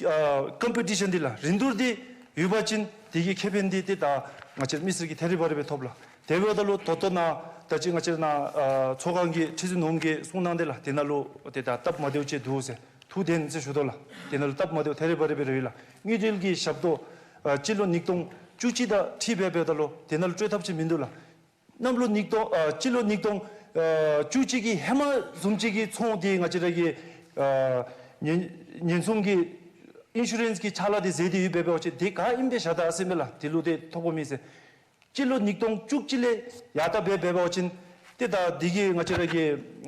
ཨ་ཀམ་པི་ཊི་ཤཱན་འདི་ལགས། རིན་བསྡུར་འདི་ཡོད་པ་ཅིན་དེ་གི་ཁེ་ཕན་འདི་ཏེ་ད་ང་བཅས་མི་སེར་གྱིས་ཐད་རི་བ་རི་སྦེ་ཐོབ་ལགས། དེ་འབདཝ་ད་ལུ་ད་ལྟོ་ནཱ་ད་ཅི་ང་བཅས་ནཱ་ཨ་ཚོགས་ཁང་གི་ཁྲི་འཛིན་ནོར་བུ་གིས་གསུང་གནང་དེས་ལགས། དེ་ནང་ལུ་ཏེ་ད་སྟབས་མ་བདེཝ་ཅིག་འདུག་ཟེར། ཐུགས་བདེན་ཟེར་ཞུ་དོ་ལགས། དེ་ནང་ལུ་སྟབས་མ་བདེཝ་ཐད་རི་བ་རི་སྦེ་ར་ཡོད་ལགས། དངུལ་འབྲེལ་གྱི་ཞབས་ཏོག་ཨ་སྤྱི་ལོ་ཉིས་སྟོང་བཅུ་གཅིག་དང་འཁྲིལ་སྦེ་འབདཝ་ད་ལུ་དེ་ནང་ལུ་སྤྲོད་ཐབས་ཅིག་མིན་འདུག་ལགས། གནམ་ལོ་ཉིས་སྟོང་ཨ་སྤྱི་ལོ་ཉིས་སྟོང་ཨ་བཅུ་གཅིག་གི་ཧེ་མ་བཟུམ་ཅིག་གི་ཚོང་འདི་ང་བཅས་ར་གི་ཨ་ཉེན་ཉེན་སྲུང་གི་ཨིན་ཤུ་རེནསི་གི་ཕྱག་ལཱ་འདི་མཛད་དེ་ཡོད་པའི་འབད་བ་ཅིན་དེ་ག་ཨིནམ་སྦེ་བཞག་ད་ཟེར་མས་ལགས། དེ་ལུ་ཏེ་ཐོ་ཕོག་མེད་ཟེར། སྤྱི་ལོ་ཉིས་སྟོང་བཅུ་གཅིག་ལས་ཡར་ད་སྦེ་འབད་བ་ཅིན་ཏེ་ད་འདི་གི་ང་བཅས་ར་གི་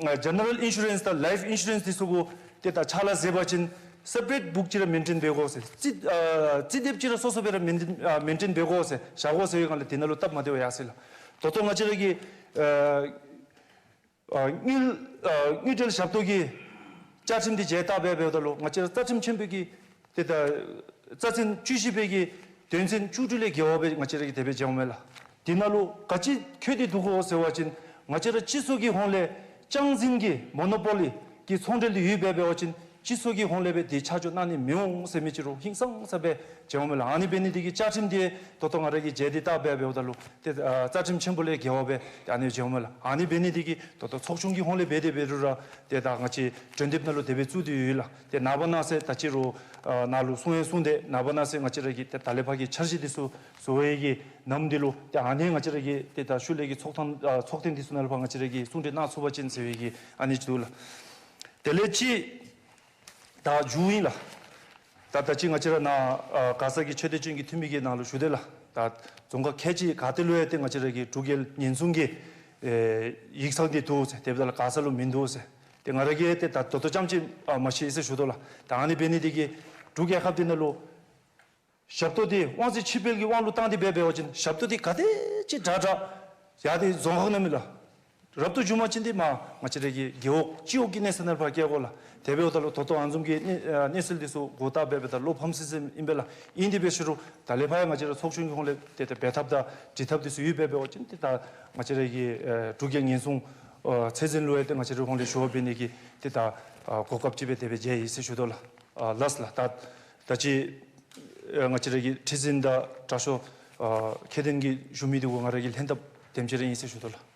ཨ་ཇེ་ནེ་རལ་ཨིན་ཤུ་རེནསི་དང་ལའིཕ་ཨིན་ཤུ་རེནསི་འདི་ཚུ་གུ་ཏེ་ད་ཕྱག་ལཱ་མཛད་པ་ཅིན་སེ་པ་རེཊ་བུཀ་ཅིག་ར་མེན་ཊེན་འབད་དགོ་ཟེར། རྩིས་ཨ་རྩིས་དེབ་ཅིག་ར་སོ་སོ་སྦེ་ར་མེན་ཊེན་ཨ་མེན་ཊེན་འབད་དགོ་ཟེར་བཞག་དགོ་ཟེར་བའི་སྒང་ལས་དེ་ནང་ལུ་སྟབས་མ་བདེཝ་ཡར་སོང་ཡི་ལགས། ད་ལྟོ་ང་བཅས་ར་གི་ཨ་ཨ་དངུལ་ཨ་དངུལ་འབྲེལ་ཞབས་ཏོག་གི་བཅའ་ཁྲིམས་འདི་མཇལ་བལྟ་སྦེ་འབདཝ་ད་ལུ་ང་བཅས་ར་རྩ་ཁྲིམས་ཆེན་པོ་གི་ཏེ་ད་རྩ་ཚན་བཅུ་བཞི་པའི་གི་དོན་ཚན་བཅུ་དྲུག་ལས་བརྒལ་བ་སྦེ་ང་བཅས་ར་གིས་དེ་སྦེ་མཇལཝ་མས་ལགས། དེ་ནང་ལུ་ག་ཅི་འཁོད་དེ་འདུག་གོ་ཟེར་བ་ཅིན་ང་བཅས་ར་སྤྱི་ཚོགས་ཀྱི་ཧོང་ལས་རྐྱང་འཛིན་གྱི་མོ་ནོ་པོ་ལི་གི་ཚོང་འབྲེལ་འདི་ཡོད་པའི་འབད་བ་ཅིན་སྤྱི་ཚོགས་ཀྱི་ཧོང་ལས་སྦེ་དེ་ཆ་འཇོག་གནང་ནི་མི་འོང་ཟེར་མི་ཅིག་རོགས་ཧིང་སངས་ས་སྦེ་མཇལཝ་མས་ལགས། ཨ་ནི་འབད་ནི་དེ་གིས་བཅའ་ཁྲིམས་འདི་ད་ལྟོ་ང་ར་གིས་མཇལ་ཏེ་བལྟ་སྦེ་འབདཝ་ད་ལུ་ཏེ་ཨ་རྩ་ཁྲིམས་ཆེན་པོ་ལས་བརྒལ་བ་སྦེ་ཏེ་ཨ་ནི་མཇལཝ་མས་ལགས། ཨ་ནི་འབད་ནི་དེ་གིས་ད་ལྟོ་ཚོགས་ཆུང་གི་ཧོང་ལས་འབད་དེ་འབད་རུང་ར་ཏེ་ད་ང་བཅས་གྲོས་འདེབས་ནང་ལུ་དེ་སྦེ་བཙུགས་ཏེ་ཡོད་ལགས། ཏེ་ནངས་པ་གནངས་ཚེ་ད་ཅི་རུང་ཨ་ནཱ་ལུ་གསུང་ཡང་གསུངས་ཏེ་ནངས་པ་གནངས་ཚེ་ང་བཅས་ར་གི་ཏེ་ད་ལས་ཕར་གྱི་འཆར་གཞི་འདི་ཚུ་བཟོ་བའི་གི་ནམ་འདི་ལུ་ཏེ་ཨ་ནི་ང་བཅས་ར་གི་ཏེ་ད་ཤུལ་ལས་ཀྱི་ཚོགས་ཐང་ཨ་ཚོགས་ཐེངས་འདི་ཚུ་ནང་ལུ་ཕར་ང་བཅས་ར་གིས་གསུང་གྲོས་གནང་ཚུགས་པ་ཅིན་ཟེར་བའི་གི་ཨ་ནི་ཅིག་འདུག་ལགས། དེ་ལས་ཅིག་ད་མཇུག་ཨིན་ལགས། ད་ད་ཅི་ང་བཅས་ར་ནཱ་ཨ་ག་ས་གི་ཆོས་དད་ཅན་གྱི་འཐུས་མི་གི་ནང་ལུ་ཞུ་དེས་ལགས། ད་རྫོང་ཁག་ཁལ་གཅིག་ག་ཏེ་ལུ་ཡང་ཏེ་ང་བཅས་ར་གི་འབྲུག་རྒྱལ་ཉེན་སྲུང་གི་ཨེ་ཡིག་ཚང་འདི་འདུག་ཟེར། དེ་འབདཝ་ད་ལུ་ག་ས་ལུ་མིན་འདུག་ཟེར། ཏེ་ང་ར་གིས་ཏེ་ད་ད་ལྟོ་ཙམ་ཅིག་ཨ་མ་ཤེས་ཟེར་ཞུ་དོ་ལགས། ད་ཨ་ནི་འབད་ནི་དེ་གིས་འབྲུག་རྒྱལ་ཁབ་འདི་ནང་ལུ་ཞབས་ཏོག་འདི་དབང་ཚད་ཕྱིར་སྤེལ་གྱི་དབང་ལུ་བཏང་སྟེ་འབད་འབད་བ་ཅིན་ཞབས་ཏོག་འདི་ག་དེ་ཅིག་དྲག་དྲག་ཡར་ཏེ་རྫོང་ཁག་ནང་མས་ལགས། རབ་ཏུ་བྱུང་པ་ཅིན་འདི་མར་ང་བཅས་ར་གི་རྒེད་འོག་སྤྱི་འོག་གི་གནས་ཚད་ནང་ཕར་བསྐྱལ་དགོ་ལགས། དེ་འབདཝ་ད་ལུ་ད་ལྟོ་ཨ་ནི་བཟུམ་གྱི་གནས་ཨ་གནས་ཚུལ་འདི་ཚུ་འགོ་བཏགས་འབད་འབདཝ་ད་བློ་ཕམ་སི་སི་ཨིན་པས་ལགས། ཨིན་དེ་འབད་ཞུ་རུང་ད་ལས་ཕར་ཡང་ང་བཅས་ར་ཚོགས་ཆུང་གི་ཧོང་ལས་ཏེ་ཏེ་འབད་ཐབས་དང་སྒྲིག་ཐབས་འདི་ཚུ་ཡོད་འབད་འབད་བ་ཅིན་ཏེ་ད་ང་བཅས་ར་གི་ཨེ་འབྲུག་རྒྱལ་ཉེན་སྲུང་ཨ་ཚད་འཛིན་ལུ་ཡང་ཏེ་ང་བཅས་རའི་ཧོང་ལས་ཞུ་བ་འབད་ནི་གི་ཏེ་ད་ ཨ་གོ་སྐབས་ཅིག་སྦེ་དེ་སྦེ་མཇལ་ཡི་ཟེར་ཞུ་དོ་ལགས། ཨ་ལགས་ལགས། ད་ད་ཅི་ཨ་ང་བཅས་ར་གི་ཁྲི་འཛིན་དང་དྲག་ཤོས་ཨ་ཁྱད་ལྡན་གྱི་བཞུགས་མི་འདི་གུ་ང་ར་གི་ལྷན་ཐབས་དེམ་ཅིག་ར་ཨིན་ཟེར་ཞུ་དོ་ལགས།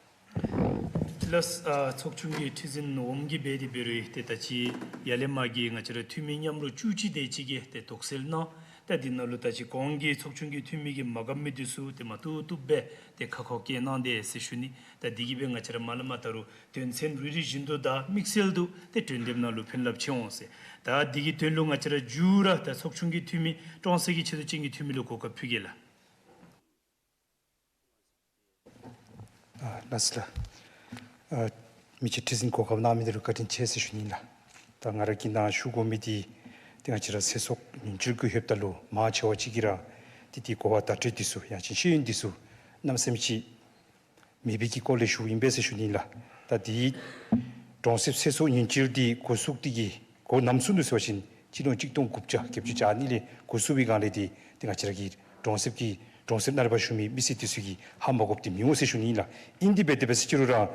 ལགས། ཨ་ཚོགས་ཆུང་གི་ཁྲི་འཛིན་འོགམ་གིས་འབད་དེ་འབད་རུང་ཏེ་ད་ཅི་ཡར་ལས་མར་གྱི་ང་བཅས་ར་འཐུས་མི་མཉམ་རོགས་བཅུ་གཅིག་དེ་ཅིག་གིས་ཏེ་དོགས་སེལ་གནང་། ད་འདི་ནང་ལུ་ད་ཅི་གོང་གི་ཚོགས་ཆུང་གི་འཐུས་མི་གིས་མ་དགའ་མི་འདི་ཚུ་ཏེ་མ་བཏུབ་བཏུབ་སྦེ་ཏེ་ཁ་ཁོག་བཀལ་གནང་དེས་ཟེར་ཞུ་ནི། ད་འདི་གིས་སྦེ་ང་བཅས་ར་མ་ལས་མར་ད་རུང་དོན་ཚན་རེ་རེ་བཞིན་དུ་དང་དམིགས་བསལ་དུ་ཏེ་དོན་འདེབས་ནང་ལུ་ཕན་རླབས་ཆེ་འོང་ཟེར། ད་འདི་གི་དོན་ལུ་ང་བཅས་ར་མཇུག་ར་ད་ཚོགས་ཆུང་གི་འཐུས་མི་ཀྲོང་གསར་གྱི་ཆེ་བསྟོད་ཅན་གྱི་འཐུས་མི་ལུ་གོ་སྐབས་ཕུལ་གེ་ལགས། ཨ་ལགས་སོ་ལགས། ཨ་མི་རྗེ་ཁྲི་འཛིན་གོ་སྐབས་གནང་མི་འདི་ལུ་བཀའ་དྲིན་ཆེ་ཟེར་ཞུ་ནི་ལགས། ད་ང་ར་གིས་ནཱ་ཞུ་དགོ་མི་འདི་ཏེ་ང་བཅས་ར་ཚེ་སྲོག་ཉེན་བཅོལ་གྱི་ཧེབ་ཏ་ལུ་མང་ཆེ་བ་ཅིག་གིས་ར་ཏེ་འདི་གོ་བ་བརྡ་སྤྲོད་འདི་ཚུ་ཡང་ཅིན་ཤེས་ཡོན་འདི་ཚུ་གནམ་མེད་ས་མེད་ཅིག་མེད་པའི་གི་སྐོར་ལས་ཞུཝ་ཨིན་པས་ཟེར་ཞུ་ནི་ལགས། ད་འདི་གྲོང་གསེབ་ཚེ་སྲོག་ཉེན་བཅོལ་འདི་འགོ་བཙུགས་ཏེ་གི་འགོ་ནམ་བཙུགས་ནུག་ཟེར་བ་ཅིན་སྤྱི་ལོ་གཅིག་སྟོང་དགུ་བརྒྱ་བརྒྱད་ཅུ་གྱ་གཉིས་ལས་འགོ་བཙུགས་པའི་སྒང་ལས་འདི་ཏེ་ང་བཅས་ར་གི་གྲོང་གསེབ་ཀྱི་གྲོང་གསེབ་ནང་ལས་ཕར་བཞུགས་མི་མི་སེར་འདི་ཚུ་གིས་ཧ་མ་གོཝ་འདི་མི་འོང་ཟེར་ཞུ་ནི་ཨིན་ལགས། ཨིན་དེ་འབད་དེ་འབད་ཟེར་ཅི་རུང་ར་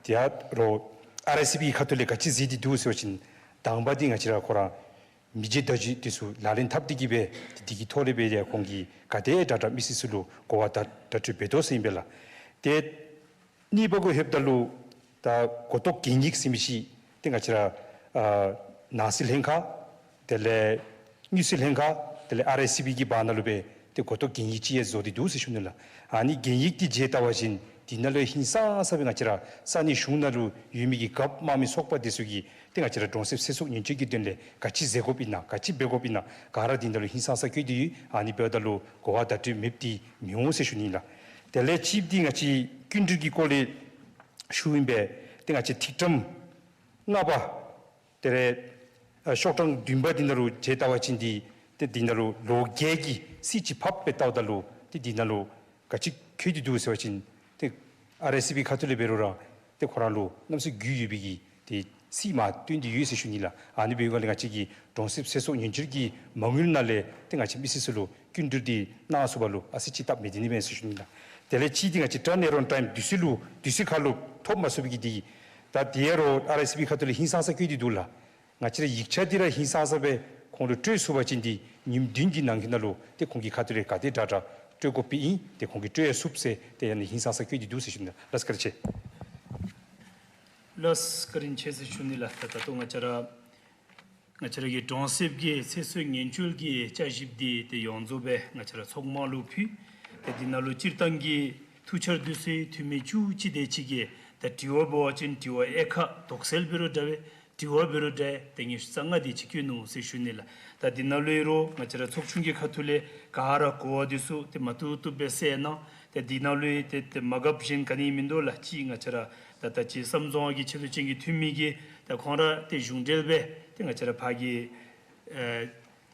ཏེ་ཡར་རོགས་ཨར་ཨའི་སི་པི་ཁ་ཐུག་ལས་ག་ཅི་གཟིགས་ཏེ་འདུག་ཟེར་བ་ཅིན་དང་པ་འདི་ང་བཅས་ར་ཁོ་ར་མི་རྗེ་བརྡ་བརྒྱུད་འདི་ཚུ་ལག་ལེན་འཐབ་སྟེ་གི་སྦེ་ཏེ་འདི་གི་ཐོག་ལས་སྦེ་ཡ་ཁོང་གིས་ག་དེ་དྲག་དྲག་མི་སེར་ཚུ་ལུ་གོ་བ་བརྡ་བརྡ་སྤྲོད་འབད་དོ་ཟེར་ཨིན་པས་ལགས། ཏེ་གཉིས་པ་གུ་ལྷོདཔ་ད་ལུ་ད་གོ་རྟོགས་གན་ཡིག་ཟེར་མི་ཅིག་ཏེ་ང་བཅས་ར་ཨ་ནང་སྲིད་ལྷན་ཁག་དེ་ལས་དངུལ་རྩིས་ལྷན་ཁག་དེ་ལས་ཨར་ཨའི་སི་པི་གི་བར་ན་ལུ་སྦེ་ཏེ་གོ་རྟོགས་གན་ཡིག་ཅིག་ཡང་བཟོ་སྟེ་འདུག་ཟེར་ཞུ་ནི་ལགས། ཨ་ནི་གན་ཡིག་འདི་མཇལ་བལྟ་བ་ཅིན་འདི་ནང་ལུ་ཧིང་སངས་ས་སྦེ་ང་བཅས་ར་ས་གནས་གཞུང་ནང་ལུ་ཡོད་མི་གི་རྒཔོ་དམངས་མི་ཚོགས་པ་འདི་ཚུ་གིས་ཏེ་ང་བཅས་ར་གྲོང་གསེབ་ཚེ་སྲོག་ཉེན་བཅོལ་གྱི་དོན་ལས་ག་ཅི་མཛད་དགོཔ་ཨིན་ན་ག་ཅི་འབད་དགོཔ་ཨིན་ན་ག་ར་འདི་ནང་ལུ་ཧིང་སངས་ས་བཀོད་དེ་ཡོད། ཨ་ནི་འབདཝ་ད་ལུ་གོ་བ་བརྡ་སྤྲོད་མེདཔ་འདི་མི་འོང་ཟེར་ཞུ་ནི་ལགས། དེ་ལས་གཅིག་འདི་ང་བཅས་སྐྱིན་འགྲུལ་གྱི་སྐོར་ལས་ཞུཝ་ཨིན་པས། ཏེ་ང་བཅས་ཐིག་ཊམ་ལྔ་པ་དེ་ལས་ཨ་ཤོག་གྲངས་བདུན་པ་འདི་ནང་ལུ་མཇལ་བལྟ་བ་ཅིན་འདི་ཏེ་འདི་ནང་ལུ་ལོ་བརྒྱད་ཀྱི་སྲིད་ཅིག་ཕབ་སྦེ་བལྟཝ་ད་ལུ་ཏེ་འདི་ནང་ལུ་ག་ཅི་འཁོད་དེ་འདུག་ཟེར་བ་ཅིན་ཏེ་ཨར་ཨའི་སི་པི་ཁ་ཐུག་ལས་འབད་རུང་ར་ཏེ་ཁོ་ར་ལུ་གནམ་མེད་ས་མེད་རྒུད་ཡོད་པའི་གི་ཏེ་སྲིད་མར་བཏོན་ཏེ་ཡོད་ཟེར་ཞུ་ནི་ལགས། ཨ་ནི་འབདཝ་ལས་ང་བཅས་ཀྱི་གྲོང་གསེབ་ཚེ་སྲོག་ཉེན་བཅོལ་གྱི་མ་དངུལ་ནང་ལས་ཏེ་ང་བཅས་མི་སེར་ཚུ་ལུ་སྐྱིན་འགྲུལ་འདི་གནང་ཚུགས་པ་ལུ་ཨ་ཙི་ཅིག་སྟབས་མི་བདེ་ནི་མས་ཟེར་ཞུ་ནི་ལགས། དེ་ལས་གཅིག་འདི་ང་བཅས་ཊར་ནེཊ་ཨོན་ཊའིམ་དུས་ཚོད་ལུ་དུས་ཚོད་ཁར་ལུ་ཐོབ་མ་ཚུགས་པའི་གི་འདི་ད་འདི་ཡང་རོགས་ཨར་ཨའི་སི་པི་ཁ་ཐུག་ལས་ཧིང་སངས་ས་བཀོད་དེ་འདུག་ལགས། ང་བཅས་ར་ཡིག་ཆ་འདི་ར་ཧིང་སངས་ས་སྦེ་ཁོང་ལུ་སྤྲོད་ཚུགས་པ་ཅིན་འདི་ཉིནམ་བདུན་གྱི་ནང་འཁོད་ནང་ལུ་ཏེ་ཁོང་གི་ཁ་ཐུག་ལས་ག་དེ་དྲག་དྲག་སྤྲོད་དགོཔ་ཨིན། ཏེ་ཁོང་གིས་སྤྲོད་ཡང་ཚུགས་ཟེར་ཏེ་ཡང་ན་ཧིང་སངས་ས་བཀོད་དེ་འདུག་ཟེར་ཞུ་ནི་ལགས། བཀའ་དྲིན་ཆེ། ལགས་བཀའ་དྲིན་ཆེ་ཟེར་ཞུ་ནི་ལགས། ད་ད་ལྟོ་ང་བཅས་ར་ང་བཅས་ར་གི་གྲོང་གསེབ་ཀྱི་ཚེ་སྲོག་ཉེན་བཅོལ་གྱི་བསྐྱར་ཞིབ་འདི་ཏེ་ཡོངས་རྫོགས་སྦེ་ང་བཅས་ར་ཚོགས་མང་ལུ་ཕུལ། ཏེ་འདི་ནང་ལུ་སྤྱིར་བཏང་གི་ཐུགས་འཆར་འདི་ཚུ་འཐུས་མི་བཅུ་གཅིག་དེ་ཅིག་གིས་ད་དྲི་བ་འབད་བ་ཅིན་དྲི་བ་དབྱེ་ཁག་དོགས་སེལ་འབད་རུང་འདྲ་བས། དྲི་བ་འབད་རུང་འདྲ་ཏེ་ཉི་ཤུ་རྩ་ལྔ་དེ་ཅིག་བཀོད་ནུག་ཟེར་ཞུ་ནི་ལགས། ད་འདི་ནང་ལུ་ཡང་རོགས་ང་བཅས་ར་ཚོགས་ཆུང་གི་ཁ་ཐུག་ལས་ག་ར་གོ་བ་འདི་ཚུ་ཏེ་མ་བཏུབ་བཏུབ་སྦེ་གསལ་གནང་། ཏེ་འདི་ནང་ལུ་ཡང་ཏེ་ཏེ་མ་དགའཝ་གཞན་ག་ནི་མིན་འདུག་ལགས། གཅིག་ང་བཅས་ར་ད་ད་ཅི་བསམ་བཟང་གི་ཆེ་བསྟོད་ཅན་གྱི་འཐུས་མི་གིས་ད་ཁོང་ར་ཏེ་གཞུང་འབྲེལ་སྦེ་ཏེ་ང་བཅས་ར་ཕར་གྱི་ཨེ་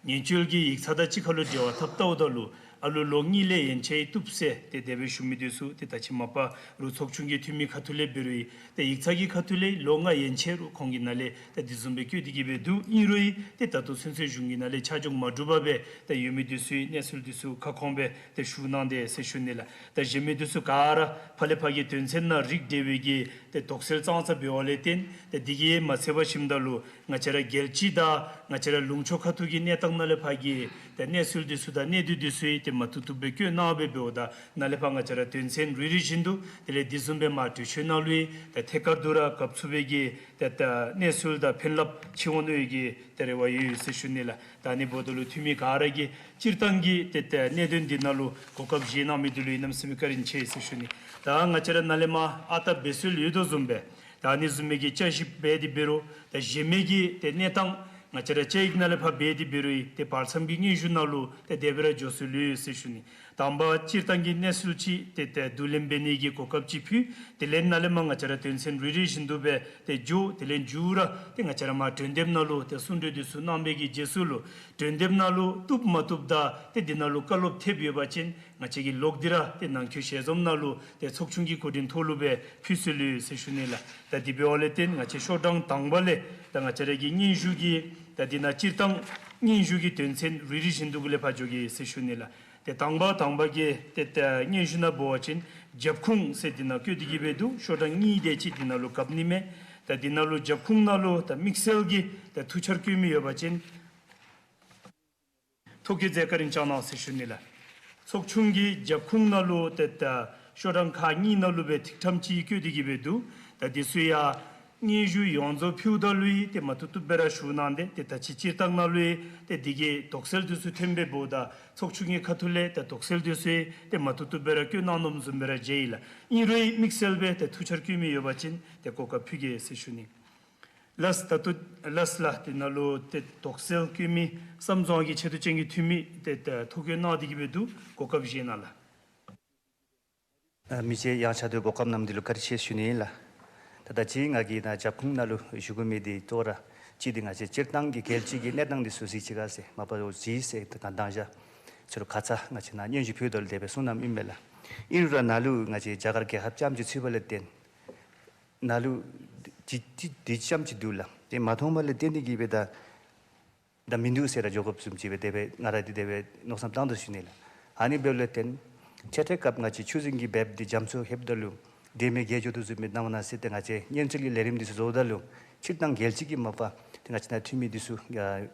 ཉེན་བཅོལ་གྱི་ཡིག་ཚང་དང་གཅིག་ཁར་ལུ་འབྲེལ་བ་འཐབ་བལྟཝ་ད་ལུ་ཨ་ལུ་ལོ་གཉིས་ལས་ཡན་ཆད་བཏུབ་ཟེར་ཏེ་དེ་སྦེ་ཞུ་མི་འདི་ཚུ་ཏེ་ད་ཅི་མ་པ་རོགས་ཚོགས་ཆུང་གི་འཐུས་མི་ཁ་ཐུག་ལས་འབད་རུང་ཡང་ཏེ་ཡིག་ཚང་གི་ཁ་ཐུག་ལས་ལོ་ལྔ་ཡན་ཆད་རོགས་ཁོང་གི་ནང་ལས་ཏེ་འདི་བཟུམ་སྦེ་བཀོད་དེ་གི་སྦེ་འདུག། ཨིན་རུང་ཡང་ཏེ་ད་ལྟོ་ཚུན་ཚོད་གཞུང་གི་ནང་ལས་ཆ་འཇོག་མ་གྲུབ་པར་སྦེ་ཏེ་ཡོད་མི་འདི་ཚུ་གནས་ཚུལ་འདི་ཚུ་ཁ་སྐོང་སྦེ་ཏེ་ཞུ་གནང་དེས་ཟེར་ཞུ་ནི་ལགས། ད་གཞན་མི་འདི་ཚུ་ག་ར་ཕར་ལས་ཕར་གྱི་དོན་ཚན་ནང་རིགས་འགྲེ་བའི་གི་ཏེ་དོགས་སེལ་ཙང་ཙ་འབདཝ་ལས་བརྟེན་ཏེ་འདི་གིས་མ་ཚད་པར་ཞིནམ་ད་ལུ་ང་བཅས་ར་རྒྱལ་སྤྱི་དང་ང་བཅས་ར་ལུང་ཕྱོགས་ཁ་ཐུག་གི་གནས་སྟངས་ནང་ལས་ཕར་གྱི་ཏེ་གནས་ཚུལ་འདི་ཚུ་དང་གནད་དོན་འདི་ཚུ་ཡང་ཏེ་མ་བཏུབ་བཏུབ་སྦེ་བཀོད་གནང་སྦེ་འབདཝ་ད་ནཱ་ལས་ཕར་ང་བཅས་ར་དོན་ཚན་རེ་རེ་བཞིན་དུ་དེ་ལས་འདི་བཟུམ་སྦེ་མར་གྲོས་ཆོད་ནང་ལུ་ཡང་ཏེ་ཐད་ཀར་དུ་ར་གབ་ཚུགས་པའི་གི་ཏེ་ད་གནས་ཚུལ་དང་ཕན་རླབས་ཆེ་འོང་ནི་ཡོད་ཀྱི་ཏེ་རེ་བ་ཡོད་ཟེར་ཞུ་ནི་ལགས། ད་ཨ་ནི་འབདཝ་ད་ལུ་འཐུས་མི་ག་ར་གིས་སྤྱིར་བཏང་གི་ཏེ་ཏེ་གནད་དོན་འདི་ནང་ལུ་གོ་སྐབས་བཞེས་གནང་མི་འདི་ལུ་ཡང་གནམ་མེད་ས་མེད་བཀའ་དྲིན་ཆེ་ཟེར་ཞུ་ནི། ད་ང་བཅས་ར་ནཱ་ལས་མར་ཨ་རྟག་འབད་སྲོལ་ཡོད་དོ་བཟུམ་སྦེ་ད་ཨ་ནི་བཟུམ་མའི་གི་བསྐྱར་ཞིབ་འབད་དེ་འབད་རུང་ད་གཞན་མི་གི་ཏེ་གནས་སྟངས་ང་བཅས་ར་བཅའ་ཡིག་ནང་ལས་ཕར་འབད་དེ་འབད་རུང་ཡང་ཏེ་བར་མཚམས་ཀྱི་སྙན་ཞུ་ནང་ལུ་ཏེ་དེ་སྦེ་ར་འགྱོ་སྲོལ་ཡོད་ཟེར་ཞུ་ནི། དང་པ་སྤྱིར་བཏང་གི་གནས་ཚུལ་ཅིག་ཏེ་ཏེ་བསྡུ་ལེན་འབད་ནི་གི་གོ་སྐབས་ཅིག་ཕུལ། དེ་ལས་ནཱ་ལས་མར་ང་བཅས་ར་དོན་ཚན་རེ་རེ་བཞིན་དུ་སྦེ་ཏེ་འགྱོ། དེ་ལས་མཇུག་ར་ཏེ་ང་བཅས་ར་མར་གྲོས་འདེབས་ནང་ལུ་ཏེ་གསུང་གྲོས་འདི་ཚུ་གནང་བའི་གི་རྗེས་སུ་ལུ་གྲོས་འདེབས་ནང་ལུ་བཏུབ་མ་བཏུབ་དང་ཏེ་འདི་ནང་ལུ་བཀའ་སློབ་ཐེབས་ཡོད་པ་ཅིན་ང་བཅས་ཀྱིས་ལོག་སྟེ་ར་ཏེ་ནང་འཁོད་ཞལ་འཛོམས་ནང་ལུ་ཏེ་ཚོགས་ཆུང་གི་གོ་སྒྲིག་ཐོག་ལུ་སྦེ་ཕུལ་སྲོལ་ཡོད་ཟེར་ཞུ་ནི་ལགས། ད་དེ་འབདཝ་ལས་བརྟེན་ང་བཅས་ཤོག་གྲངས་དང་པ་ལས་ད་ང་བཅས་ར་གི་སྙན་ཞུ་གི་ད་འདི་ནང་སྤྱིར་བཏང་སྙན་ཞུ་གི་དོན་ཚན་རེ་རེ་བཞིན་དུ་གུ་ལས་ཕར་འགྱོ་གེ་ཟེར་ཞུ་ནི་ལགས། ཏེ་དང་པ་དང་པ་གི་ཏེ་ཏེ་སྙན་ཞུ་ནང་འབད་བ་ཅིན་རྒྱབ་ཁུངས་ཟེར་འདི་ནང་བཀོད་དེ་གི་སྦེ་འདུག། ཤོག་གྲངས་གཉིས་དེ་ཅིག་འདི་ནང་ལུ་གབ་ནི་མས། ད་འདི་ནང་ལུ་རྒྱབ་ཁུངས་ནང་ལུ་ད་དམིགས་བསལ་གྱི་ད་ཐུགས་འཆར་བཀོད་མི་ཡོད་པ་ཅིན་ཐོ་བཀོད་མཛད་བཀའ་དྲིན་བསྐྱང་གནང་ཟེར་ཞུ་ནི་ལགས། ཚོགས་ཆུང་གི་རྒྱབ་ཁུངས་ནང་ལུ་ཏེ་ད་ཤོག་གྲངས་ཁག་གཉིས་ནང་ལུ་སྦེ་ཐིག་ཁྲམ་ཅིག་བཀོད་དེ་གི་སྦེ་འདུག། ད་འདི་ཚུ་ཡང་སྙན་ཞུ་ཡོངས་རྫོགས་ཕུལཝ་ད་ལུ་ཡང་ཏེ་མ་བཏུབ་བཏུབ་སྦེ་ར་ཞུ་གནང་སྟེ་ཏེ་ད་ཅི་སྤྱིར་བཏང་ནང་ལུ་ཡང་ཏེ་འདི་གི་དོགས་སེལ་འདི་ཚུ་ཐོན་པས་འབདཝ་ད་ཚོགས་ཆུང་གི་ཁ་ཐུག་ལས་ཏེ་དོགས་སེལ་འདི་ཚུ་ཡང་ཏེ་མ་བཏུབ་བཏུབ་སྦེ་ར་བཀོད་གནང་ནུག་བཟུམ་སྦེ་ར་མཇལ་ཡི་ལགས། ཨིན་རུང་དམིགས་བསལ་སྦེ་ཏེ་ཐུགས་འཆར་བཀོད་མི་ཡོད་པ་ཅིན་ཏེ་གོ་སྐབས་ཕུལ་གེ་ཟེར་ཞུ་ནི། ལགས། ད་ལྟོ་ལགས་ལགས། དེ་ནང་ལུ་ཏེ་དོགས་སེལ་བཀོད་མི་བསམ་རྫོང་གི་ཆེ་བསྟོད་ཅན་གྱི་འཐུས་མི་ཏེ་ད་ཐོ་བཀོད་གནང་སྟེ་གི་སྦེ་འདུག། གོ་སྐབས་བཞེས་གནང་ལགས། ཨ་མི་རྗེ་ཡང་ཆ་དོ་གོ་སྐབས་གནང་མི་འདི་ལུ་བཀའ་དྲིན་ཆེ་ཞུ་ནི་ལགས། ད་ད་ཅི་ང་གིས་ད་རྒྱབ་ཁུངས་ནང་ལུ་ཞུ་དགོ་མི་འདི་ཏོག་ར་ཅིག་འདི་ང་བཅས་སྤྱིར་བཏང་གི་རྒྱལ་སྤྱི་གི་གནས་སྟངས་འདི་ཚུ་གཟིགས་ཅི་ག་ཟེར་མ་པ་ལུ་གཟིགས་ཟེར་ད་ག་དང་ཞག་ཚུ་ལུ་ཁ་ཙ་ང་བཅས་ནཱ་སྙན་ཞུ་ཕུལཝ་ད་ལུ་དེ་སྦེ་གསུངས་གནངམ་ཨིན་མས་ལགས། ཨིན་རུང་ར་ནཱ་ལུ་ང་བཅས་རྒྱ་གར་རྒྱལ་ཁབ་རྐྱངམ་ཅིག་ཚུད་པ་ལས་བརྟེན་ནཱ་ལུ་འདི་འདི་འདི་རྐྱངམ་ཅིག་འདུག་ལགས། དེ་མ་མཐོང་བ་ལས་བརྟེན་ཏེ་གི་སྦེ་ད་ད་མིན་འདུག་ཟེར་ར་འགྱོ་དགོཔ་བཟུམ་ཅིག་སྦེ་དེ་སྦེ་ང་ར་འདི་དེ་སྦེ་མནོ་བསམ་བཏང་དོ་ཞུ་ནི་ལགས། ཨ་ནི་འབདཝ་ལས་བརྟེན་འཕྲལ་འཕྲལ་སྐབས་ང་བཅས་ཆུ་སྲིན་གྱི་འབེབས་འདི་རྒྱ་མཚོ་ལྷོདཔ་ད་ལུ་འདྲེས་མའི་རྒྱས་འགྱོ་དོ་བཟུམ་སྦེ་གནམ་ནང་གསལ་ཏེ་ང་བཅས་གཉན་ཚད་ཀྱི་ལས་རིམ་འདི་ཚུ་བཟོཝ་ད་ལུ་སྤྱིར་བཏང་རྒྱལ་སྤྱི་གི་མ་པ་ཏེ་ང་བཅས་ནཱ་འཐུས་མི་འདི་ཚུ་ཡ་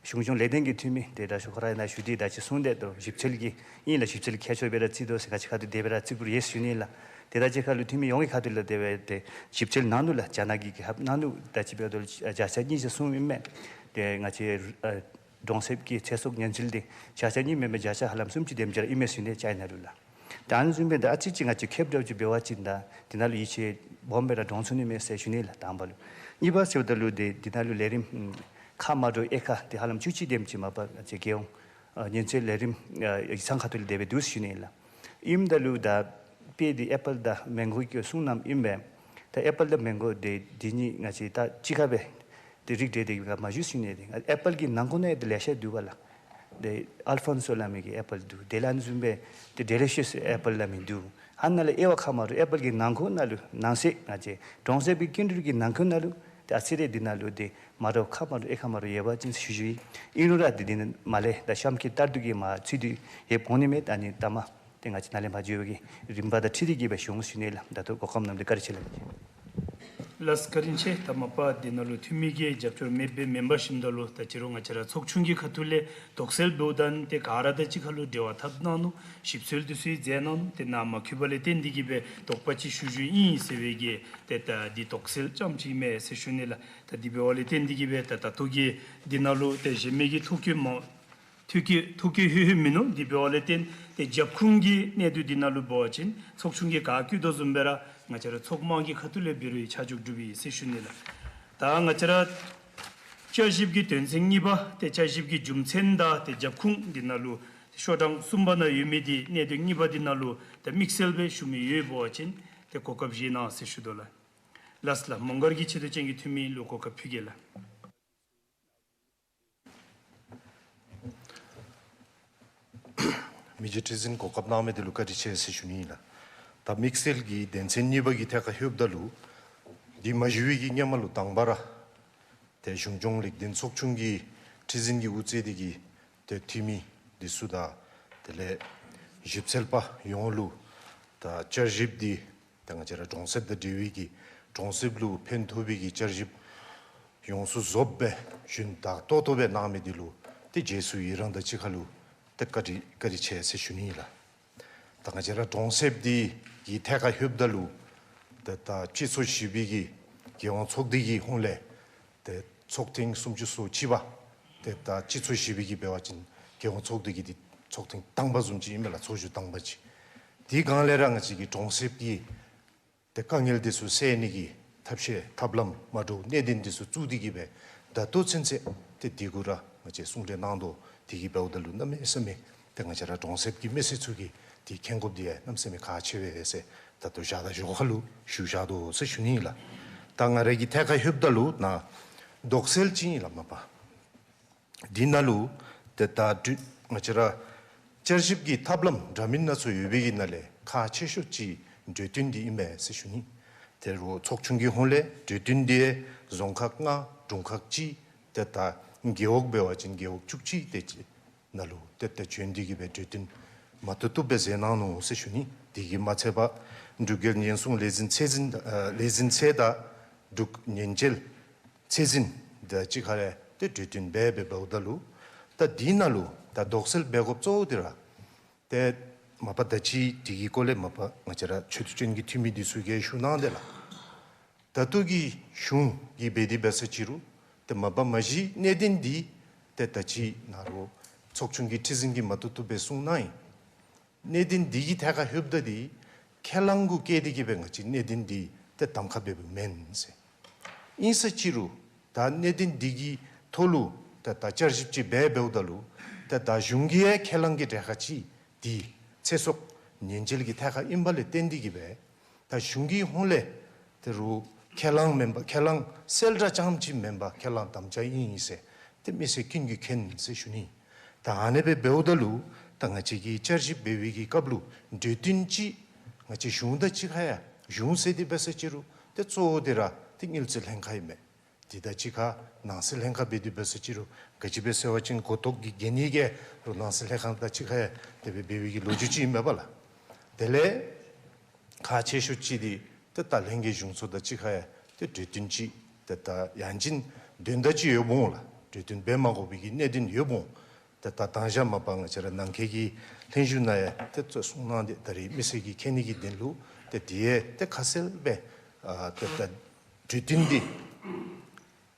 གཞུང་སྐྱོང་ལས་དོན་གྱི་འཐུས་མི་ཏེ་ད་ཞོར་ཁོ་ར་ཡང་ནཱ་ཞུ་སྟེ་ད་ཅི་གསུངས་ཏེ་ད་ཞིབ་འཚོལ་གྱི་ཨིན་ལགས། ཞིབ་འཚོལ་མཁས་མཆོག་སྦེ་ར་བརྩི་དོ་ཟེར་ཁ་ཅིག་ཁ་ཐུག་དེ་སྦེ་ར་བརྩི་བཀུར་ཡོད་ཞུ་ནི་ལགས། ཏེ་ད་ཅི་ཁ་ལུ་འཐུས་མི་ཡོངས་ཀྱི་ཁ་ཐུག་ལས་དེ་སྦེ་ཏེ་ཞིབ་འཚོལ་གནང་ནུག་ལགས། རྒྱ་ནག་གི་རྒྱལ་ཁབ་ནང་ལུ་ད་ཅི་འབདཝ་ད་ལུ་བརྒྱ་ཆ་གཉིས་ཆ་གསུམ་ཨིན་མས། ཏེ་ང་བཅས་ཨ་གྲོང་གསེབ་ཀྱི་ཚེ་སྲོག་ཉེན་སྲུང་འདི་བརྒྱ་ཆ་གཉིས་མེན་པར་བརྒྱ་ཆ་ཧ་ལམ་སུམ་ཅུ་དེམ་ཅིག་ར་ཨིན་མས་ཟེར་ཞུ་ནི། ཅའི་ན་ལུ་ལགས། ད་ཨ་ནི་བཟུམ་སྦེ་ད་ཨ་ཙི་ཅིག་ང་བཅས་ཁེབ་འདྲཝ་ཅིག་འབད་བ་ཅིན་ད་འདི་ནང་ལུ་ཡིད་ཆེས་སྦོམ་སྦེ་ར་འདྲོངས་ཚུགས་ནི་མས་ཟེར་ཞུ་ནི་ལགས། དང་པ་ལུ། གཉིས་པ་ཟེརཝ་ད་ལུ་ཏེ་འདི་ནང་ལུ་ལས་རིམ་ཁག་མ་འདྲཝ་དབྱེ་ཁག་འདི་ཧ་ལམ་བཅུ་གཅིག་དེམ་ཅིག་མ་པ་ང་བཅས་རྒྱལ་ཡོངས་ཨ་ཉེན་བཙུགས་ལས་རིམ་ཨ་ཡིག་ཚང་ཁ་ཐུག་ལས་དེ་སྦེ་འདུག་ཟེར་ཞུ་ནི་ལགས། ཨིནམ་ད་ལུ་ད་དཔེ་འདི་ཨེ་པཱལ་དང་མེང་གོ་གི་གསུངས་གནངམ་ཨིན་པས། ད་ཨེ་པཱལ་དང་མེང་གོ་འདི་འདི་གཉིས་ང་བཅས་ད་གཅིག་ཁར་སྦེ་ཏེ་རིགས་འགྲེ་སྟེ་གི་མ་ཞུ་ཞུ་ནི། ཏེ་ཨེ་པཱལ་གྱི་ནང་འཁོད་ནང་ཡང་ཏེ་ལེ་ཤ་འདུག་པ་ལགས། ཏེ་ཨལ་ཕོན་སོ་སླབ་མི་གི་ཨེ་པཱལ་འདུག། དེ་ལས་ཨ་ནི་བཟུམ་སྦེ་ཏེ་ཌེ་ལི་ཤི་ཡས་ཨེ་པཱལ་སླབ་མི་འདུག། ཨ་ནཱ་ལས་དབྱེ་བ་ཁག་མ་འདྲཝ་ཨེ་པཱལ་གྱི་ནང་འཁོད་ནང་ལུ་ནང་གསེས་ང་བཅས་གྲོང་གསེབ་ཀྱི་སྐྱིན་འགྲུལ་གྱི་ནང་འཁོད་ནང་ལུ་ཏེ་ཨ་ཙི་རེ་འདི་ནང་ལུ་ཏེ་མ་འདྲཝ་ཁག་མ་འདྲཝ་དབྱེ་ཁག་མ་འདྲཝ་ཡོད་པ་ཅིན་ཞུ་ཞུ་ཡི། ཨིན་རུང་ར་འདི་འདི་ནང་མ་ལས་ད་གཤམ་གྱི་ལྟར་དུ་གི་མ་ཚུད་དེ་ཡོདཔ་འོང་ནི་མས། ད་ཨ་ནི་ད་མ་ཏེ་ང་བཅས་ནཱ་ལས་མར་འགྱོ་བའི་གི་རིམ་པ་དང་འཁྲིལ་ཏེ་གི་སྦེ་ཞུ་འོང་ཞུ་ནི་ལགས། ད་ལྟོ་གོ་སྐབས་གནང་མི་འདི་བཀའ་དྲིན་ཆེ་ལགས། ལགས་བཀའ་དྲིན་ཆེ། ད་མ་པ་འདི་ནང་ལུ་འཐུས་མི་གི་རྒྱབ་སྐྱོར་མེདཔ་སྦེ་མེན་པར་ཞིནམ་ད་ལུ་ད་ཅི་རུང་ང་བཅས་ར་ཚོགས་ཆུང་གི་ཁ་ཐུག་ལས་དོགས་སེལ་འབདཝ་ད་ཏེ་ག་ར་དང་གཅིག་ཁར་ལུ་འབྲེལ་བ་འཐབ་གནང་ནུག། ཞིབ་འཚོལ་འདི་ཚུ་མཛད་གནང་ནུག། ཏེ་ནཱ་མ་འཁོད་པ་ལས་བརྟེན་ཏེ་གི་སྦེ་དོགས་པ་ཅིག་ཞུ་ཞུཝ་ཨིན་ཟེར་བའི་གི་ཏེ་ད་འདི་དོགས་སེལ་རྐྱངམ་ཅིག་མས་ཟེར་ཞུ་ནི་ལགས། ད་འདི་འབདཝ་ལས་བརྟེན་ཏེ་གི་སྦེ་ད་ད་ལྟོ་གི་འདི་ནང་ལུ་ཏེ་གཞན་མི་གི་ཐོ་བཀོད་མ་ཐོ་བཀོད་ཐོ་བཀོད་ལྷོད་ལྷོད་མིན་ནུག། འདི་འབདཝ་ལས་བརྟེན་ཏེ་རྒྱབ་ཁུངས་ཀྱི་གནད་དོན་འདི་ནང་ལུ་འབད་བ་ཅིན་ཚོགས་ཆུང་གིས་ག་བཀོད་དོ་བཟུམ་སྦེ་ར་ང་བཅས་ར་ཚོགས་དམངས་ཀྱི་ཁ་ཐུག་ལས་འབད་རུང་ཆ་འཇོག་གྲུབ་ཡི་ཟེར་ཞུ་ནི་ལགས། ད་ང་བཅས་ར་བསྐྱར་ཞིབ་ཀྱི་དོན་ཚན་གཉིས་པ་ཏེ་བསྐྱར་ཞིབ་ཀྱི་རྒྱུ་མཚན་དང་ཏེ་རྒྱབ་ཁུངས་འདི་ནང་ལུ་ཤོག་གྲངས་གསུམ་པ་ནང་ཡོད་མི་འདི་གནད་དོན་གཉིས་པ་འདི་ནང་ལུ་ཏེ་དམིགས་བསལ་སྦེ་ཞུ་མི་ཡོདཔ་འབད་བ་ཅིན་ཏེ་གོ་སྐབས་བཞེས་གནང་ཟེར་ཞུ་དོ་ལགས། ལགས་ལགས། མོང་སྒར་གྱི་ཆེ་བསྟོད་ཅན་གྱི་འཐུས་མི་ལུ་གོ་སྐབས་ཕུལ་གེ་ལགས། མི་རྗེ་ཁྲི་འཛིན་གོ་སྐབས་གནང་མི་འདི་ལུ་བཀའ་དྲིན་ཆེ་ཟེར་ཞུ་ནི་ཨིན་ལགས། ད་དམིགས་བསལ་གྱི་དོན་ཚན་གཉིས་པ་གི་ཐད་ཁར་ལྷོདཔ་ད་ལུ་འདི་མ་ཞུ་བའི་གི་སྔོན་མ་ལུ་དང་པ་ར་ཏེ་གཞུང་སྐྱོང་ལེགས་ལྡན་ཚོགས་ཆུང་གི་ཁྲི་འཛིན་གྱིས་དབུ་གཙོས་ཏེ་གི་ཏེ་འཐུས་མི་འདི་ཚུ་དང་དེ་ལས་ཞིབ་འཚོལ་པ་ཡོངས་ལུ་ད་བསྐྱར་ཞིབ་འདི་ད་ང་བཅས་ར་གྲོང་གསེབ་དང་འབྲེལ་བའི་གི་གྲོང་གསེབ་ལུ་ཕན་ཐོགས་པའི་གི་བསྐྱར་ཞིབ་ཡོངས་སུ་རྫོགསཔ་སྦེ་ཞིནམ་ད་ཏོག་ཏོ་སྦེ་གནང་མི་འདི་ལུ་ཏེ་རྗེས་སུ་ཡི་རང་དང་གཅིག་ཁར་ལུ་ཏེ་བཀའ་དྲིན་བཀའ་དྲིན་ཆེ་ཟེར་ཞུ་ནི་ཨིན་ལགས། ད་ང་བཅས་ར་གྲོང་གསེབ་འདི་གི་ཐད་ཁར་ལྷོདཔ་ད་ལུ་ཏེ་ད་སྤྱི་ཚོགས་བཞི་པའི་གི་རྒྱལ་ཡོངས་ཚོགས་སྡེ་གི་ཧོངས་ལས་ཏེ་ཚོགས་ཐེངས་སུམ་ཅུ་སོ་གཅིག་པ་ཏེ་ད་སྤྱི་ཚོགས་བཞི་པའི་གི་འབད་བ་ཅིན་རྒྱལ་ཡོངས་ཚོགས་སྡེ་གི་འདི་ཚོགས་ཐེངས་དང་པ་བཟུམ་ཅིག་ཨིན་མས་ལགས། ཚོགས་བཞུགས་དང་པ་ཅིག། དེའི་སྒང་ལས་ར་ང་བཅས་ཀྱི་གྲོང་གསེབ་ཀྱི་ཏེ་དཀའ་ངལ་འདི་ཚུ་སེལ་ནི་གི་ཐབས་ཤེས་ཐབས་ལམ་མ་འདྲཝ་གནད་དོན་འདི་ཚུ་བཙུགས་ཏེ་གི་སྦེ་ད་ལྟོ་ཚུན་ཚོད་ཏེ་འདི་གུ་ར་ང་བཅས་གསུང་གྲོས་གནང་དོ། དེ་གིས་འབདཝ་ད་ལུ་གནམ་མེད་ས་མེད་ཏེ་ང་བཅས་ར་གྲོང་གསེབ་ཀྱི་མི་སེར་ཚུ་གིས་ཏེ་མཁྱེན་དགོཔ་འདི་ཡང་གནམ་མེད་ས་མེད་ཁག་ཆེ་བས་ཟེར་ད་ལྟོ་ཞག་དང་ཞོར་ཁར་ལུ་ཞུ་བཞག་དོ་ཟེར་ཞུ་ནི་ཨིན་ལགས། ད་ང་རའི་གི་ཐད་ཁར་ལྷོདཔ་ད་ལུ་ནཱ་དོགས་སེལ་ཅིག་ཨིན་ལགས་མ་པ། འདི་ནང་ལུ་ཏེ་ད་འདི་ང་བཅས་ར་བསྐྱར་ཞིབ་ཀྱི་ཐབས་ལམ་འདྲ་མིན་སྣ་ཚོགས་ཡོད་པའི་གི་ནང་ལས་ཁག་ཆེ་ཤོས་ཅིག་གྲོས་བསྟུན་འདི་ཨིན་པས་ཟེར་ཞུ་ནི། དེ་རུ་ཚོགས་ཆུང་གི་ཧོངས་ལས་གྲོས་བསྟུན་འདི་རྫོང་ཁག་ལྔ་དྲུང་ཁག་གཅིག་ཏེ་ད་རྒེད་འོག་འབད་བ་ཅིན་རྒེད་འོག་བཅུ་གཅིག་དེ་ཅིག་ནང་ལུ་ཏེ་ད་བྱོན་ཏེ་གི་སྦེ་གྲོས་བསྟུན་མ་བཏུབ་བཏུབ་སྦེ་མཛད་གནང་ནུག་ཟེར་ཞུ་ནི། དེ་གིས་མ་ཚད་པར་འབྲུག་རྒྱལ་ཉེན་སྲུང་ལས་འཛིན་ཚད་འཛིན་ཨ་ལས་འཛིན་ཚད་དང་ འབྲུག་ཉེན་བཅོལ་ཚད་འཛིན་དང་གཅིག་ཁར་ཡང་ཏེ་གྲོས་བསྟུན་འབད་འབདཝ་ད་ལུ་ད་འདི་ནང་ལུ་ད་དོགས་སེལ་འབད་དགོཔ་གཙོ་བོ་འདི་ར་ཏེ་མ་པ་ད་ཅི་འདི་གི་སྐོར་ལས་མ་པ་ང་བཅས་ར་ཆོས་དད་ཅན་གྱི་འཐུས་མི་འདི་ཚུ་གིས་ཞུ་གནང་དེས་ལགས། ད་ལྟོ་གི་གཞུང་གིས་འབད་དེ་འབད་ས་ཅིག་རུང་ཏེ་མ་པ་མ་གཞི་གནད་དོན་འདི་ཏེ་ད་ཅི་ནཱ་རོགས་ཚོགས་ཆུང་གི་ཁྲི་འཛིན་གྱིས་མ་ཐུབ་ཐུབ་སྦེ་གསུངས་གནང་ཡི། གནད་དོན་འདི་གི་ཐད་ཁར་ལྷོདཔ་ད་འདི་ཁས་བླངས་གུ་བཀལ་ཏེ་གི་སྦེ་ང་བཅས་གནད་དོན་འདི་ཏེ་གདམ་ཁ་འབདཝ་མེན་ཟེར། ཨིན་ས་ཅིག་རུང་ད་གནད་དོན་འདི་གི་ཐོག་ལུ་ད་ད་བསྐྱར་ཞིབ་ཅིག་འབད་འབདཝ་ད་ལུ་ད་ད་གཞུང་གི་ཡང་ཁས་བླངས་ཀྱི་གྲལ་ཁར་ཅིག་འདི་ཚེ་སྲོག་ཉེན་བཅོལ་གྱི་ཐད་ཁར་ཨིན་པ་ལས་བརྟེན་ཏེ་གི་སྦེ་ད་གཞུང་གི་ཧོངས་ལས་ད་རུང་ཁས་བླངས་མེན་པར་ཁས་བླངས་གསལ་བསྒྲགས་རྐྱངམ་ཅིག་མེན་པར་ཁས་བླངས་དམ་བཅའ་ཨིན་ཨིན་ཟེར་ཏེ་མི་སེར་ཀུན་གྱིས་མཁྱེན་ཟེར་ཞུ་ནི། ད་ཨ་ནེ་སྦེ་འབདཝ་ད་ལུ་ད་ང་བཅས་ཀྱིས་བསྐྱར་ཞིབ་འབད་བའི་གི་སྐབས་ལུ་གྲོས་བསྟུན་ཅིག་ང་བཅས་གཞུང་དང་གཅིག་ཁར་ཡང་གཞུང་ཟེར་དེ་འབད་ས་ཅིག་རུང་ཏེ་གཙོ་བོ་དེ་ར་ཏེ་དངུལ་རྩིས་ལྷན་ཁག་ཨིན་མས། དེ་དང་གཅིག་ཁར་ནང་སྲིད་ལྷན་ཁག་འབད་དེ་འབད་ས་ཅིག་རུང་ག་ཅི་སྦེ་ཟེར་བ་ཅིན་གོ་རྟོགས་ཀྱི་གན་ནི་གིས་རུང་ནང་སྲིད་ལྷན་ཁག་དང་གཅིག་ཁར་ཡང་དེ་སྦེ་འབད་བའི་གི་ལོ་རྒྱུས་ཅིག་ཨིན་མས་པ་ལགས། དེ་ལས་ཁག་ཆེ་ཤོས་ཅིག་འདི་ཏེ་ད་ལྷན་རྒྱས་གཞུང་ཚོགས་དང་གཅིག་ཁར་ཡང་ཏེ་གྲོས་བསྟུན་ཅིག་ཏེ་ད་ཡང་ཅིན་དོན་དག་ཅིག་ཡོདཔ་འོང་ལགས། གྲོས་བསྟུན་འབད་མ་དགོ་པའི་གི་གནད་དོན་ཡོདཔ་འོང་། ཏེ་ད་དང་ཞག་མ་པ་ང་བཅས་ར་ནང་འཁོད་ཀྱི་ལྷན་བཞུགས་ནང་ཡང་ཏེ་གཙོ་གསུངས་གནང་སྟེ་ད་རེས་མི་སེར་གྱིས་མཁྱེན་ནི་གི་དོན་ལུ་ཏེ་དེ་ཡང་ཏེ་ཁ་གསལ་སྦེ་ཨ་ཏེ་ད་གྲོས་བསྟུན་འདི་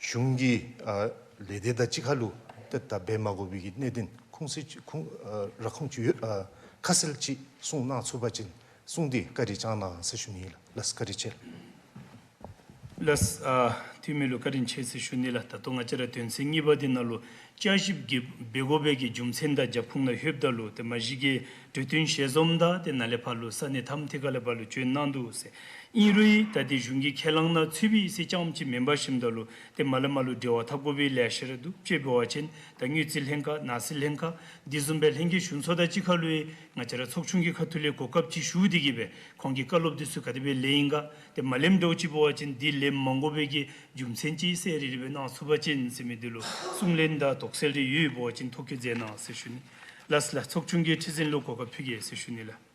གཞུང་གི་ཨ་ལས་སྡེ་དང་གཅིག་ཁར་ལུ་ཏེ་ད་འབད་མ་དགོ་པའི་གི་གནད་དོན་ཁུངས་གསལ་ཅིག་ཁུངས་ཨ་ར་ཁུངས་ཅིག་ཡོད་ཨ་ཁ་གསལ་ཅིག་གསུངས་གནང་ཚུགས་པ་ཅིན་གསུངས་ཏེ་བཀའ་དྲིན་བསྐྱང་གནང་ཟེར་ཞུ་ནི་ལགས། ལགས་བཀའ་དྲིན་ཆེ་ལགས། ལགས། ཨ་འཐུས་མི་ལུ་བཀའ་དྲིན་ཆེ་ཟེར་ཞུ་ནི་ལགས། ད་ལྟོ་ང་བཅས་ར་དོན་ཚན་གཉིས་པ་འདི་ནང་ལུ་བསྐྱར་ཞིབ་ཀྱི་འབད་དགོ་པའི་གི་རྒྱུ་མཚན་དང་རྒྱབ་ཁུངས་ནང་ལྷོདཔ་ད་ལུ་ཏེ་མ་གཞི་གི་གྲོས་བསྟུན་ཞལ་འཛོམས་དང་ཏེ་ནཱ་ལས་ཕར་ལུ་ས་གནས་ཐམ་ཐི་ཀ་ལས་ཕར་ལུ་བྱོན་གནང་འདུག་ཟེར། ཨིན་རུང་ད་འདི་གཞུང་གི་ཁས་བླངས་ནང་ཚུད་པའི་ཟེར་རྐྱངམ་ཅིག་མེན་པར་ཞིནམ་ད་ལུ་ཏེ་མར་ལས་མར་ལུ་འབྲེལ་བ་འཐབ་དགོ་པའི་ལེ་ཤ་ར་འདུག། དཔྱེ་འབད་བ་ཅིན་ད་དངུལ་རྩིས་ལྷན་ཁག་ནང་སྲིད་ལྷན་ཁག་འདི་བཟུམ་སྦེ་ལྷན་རྒྱས་གཞུང་ཚོགས་དང་གཅིག་ཁར་ལུ་ཡང་ང་བཅས་ར་ཚོགས་ཆུང་གི་ཁ་ཐུག་ལས་གོ་སྐབས་ཅིག་ཞུ་སྟེ་གི་སྦེ་ཁོང་གི་བཀའ་སློབ་འདི་ཚུ་ག་དེ་སྦེ་ལེན་ཡི་ག། ཏེ་མ་ལེནམ་འདྲཝ་ཅིག་འབད་བ་ཅིན་འདི་ལེན་མ་དགོ་པའི་གི་རྒྱུ་མཚན་ཅིག་གསལ་རི་རི་སྦེ་གནང་ཚུགས་པ་ཅིན་ཟེར་མི་འདི་ལུ་གསུང་གླེང་དང་དོགས་སེལ་རེ་ཡོདཔ་འབད་བ་ཅིན་ཐོ་བཀོད་མཛད་གནང་ཟེར་ཞུ་ནི། ལགས་ལགས། ཚོགས་ཆུང་གི་ཁྲི་འཛིན་ལུ་གོ་སྐབས་ཕུལ་གེ་ཟེར་ཞུ་ནི་ལགས།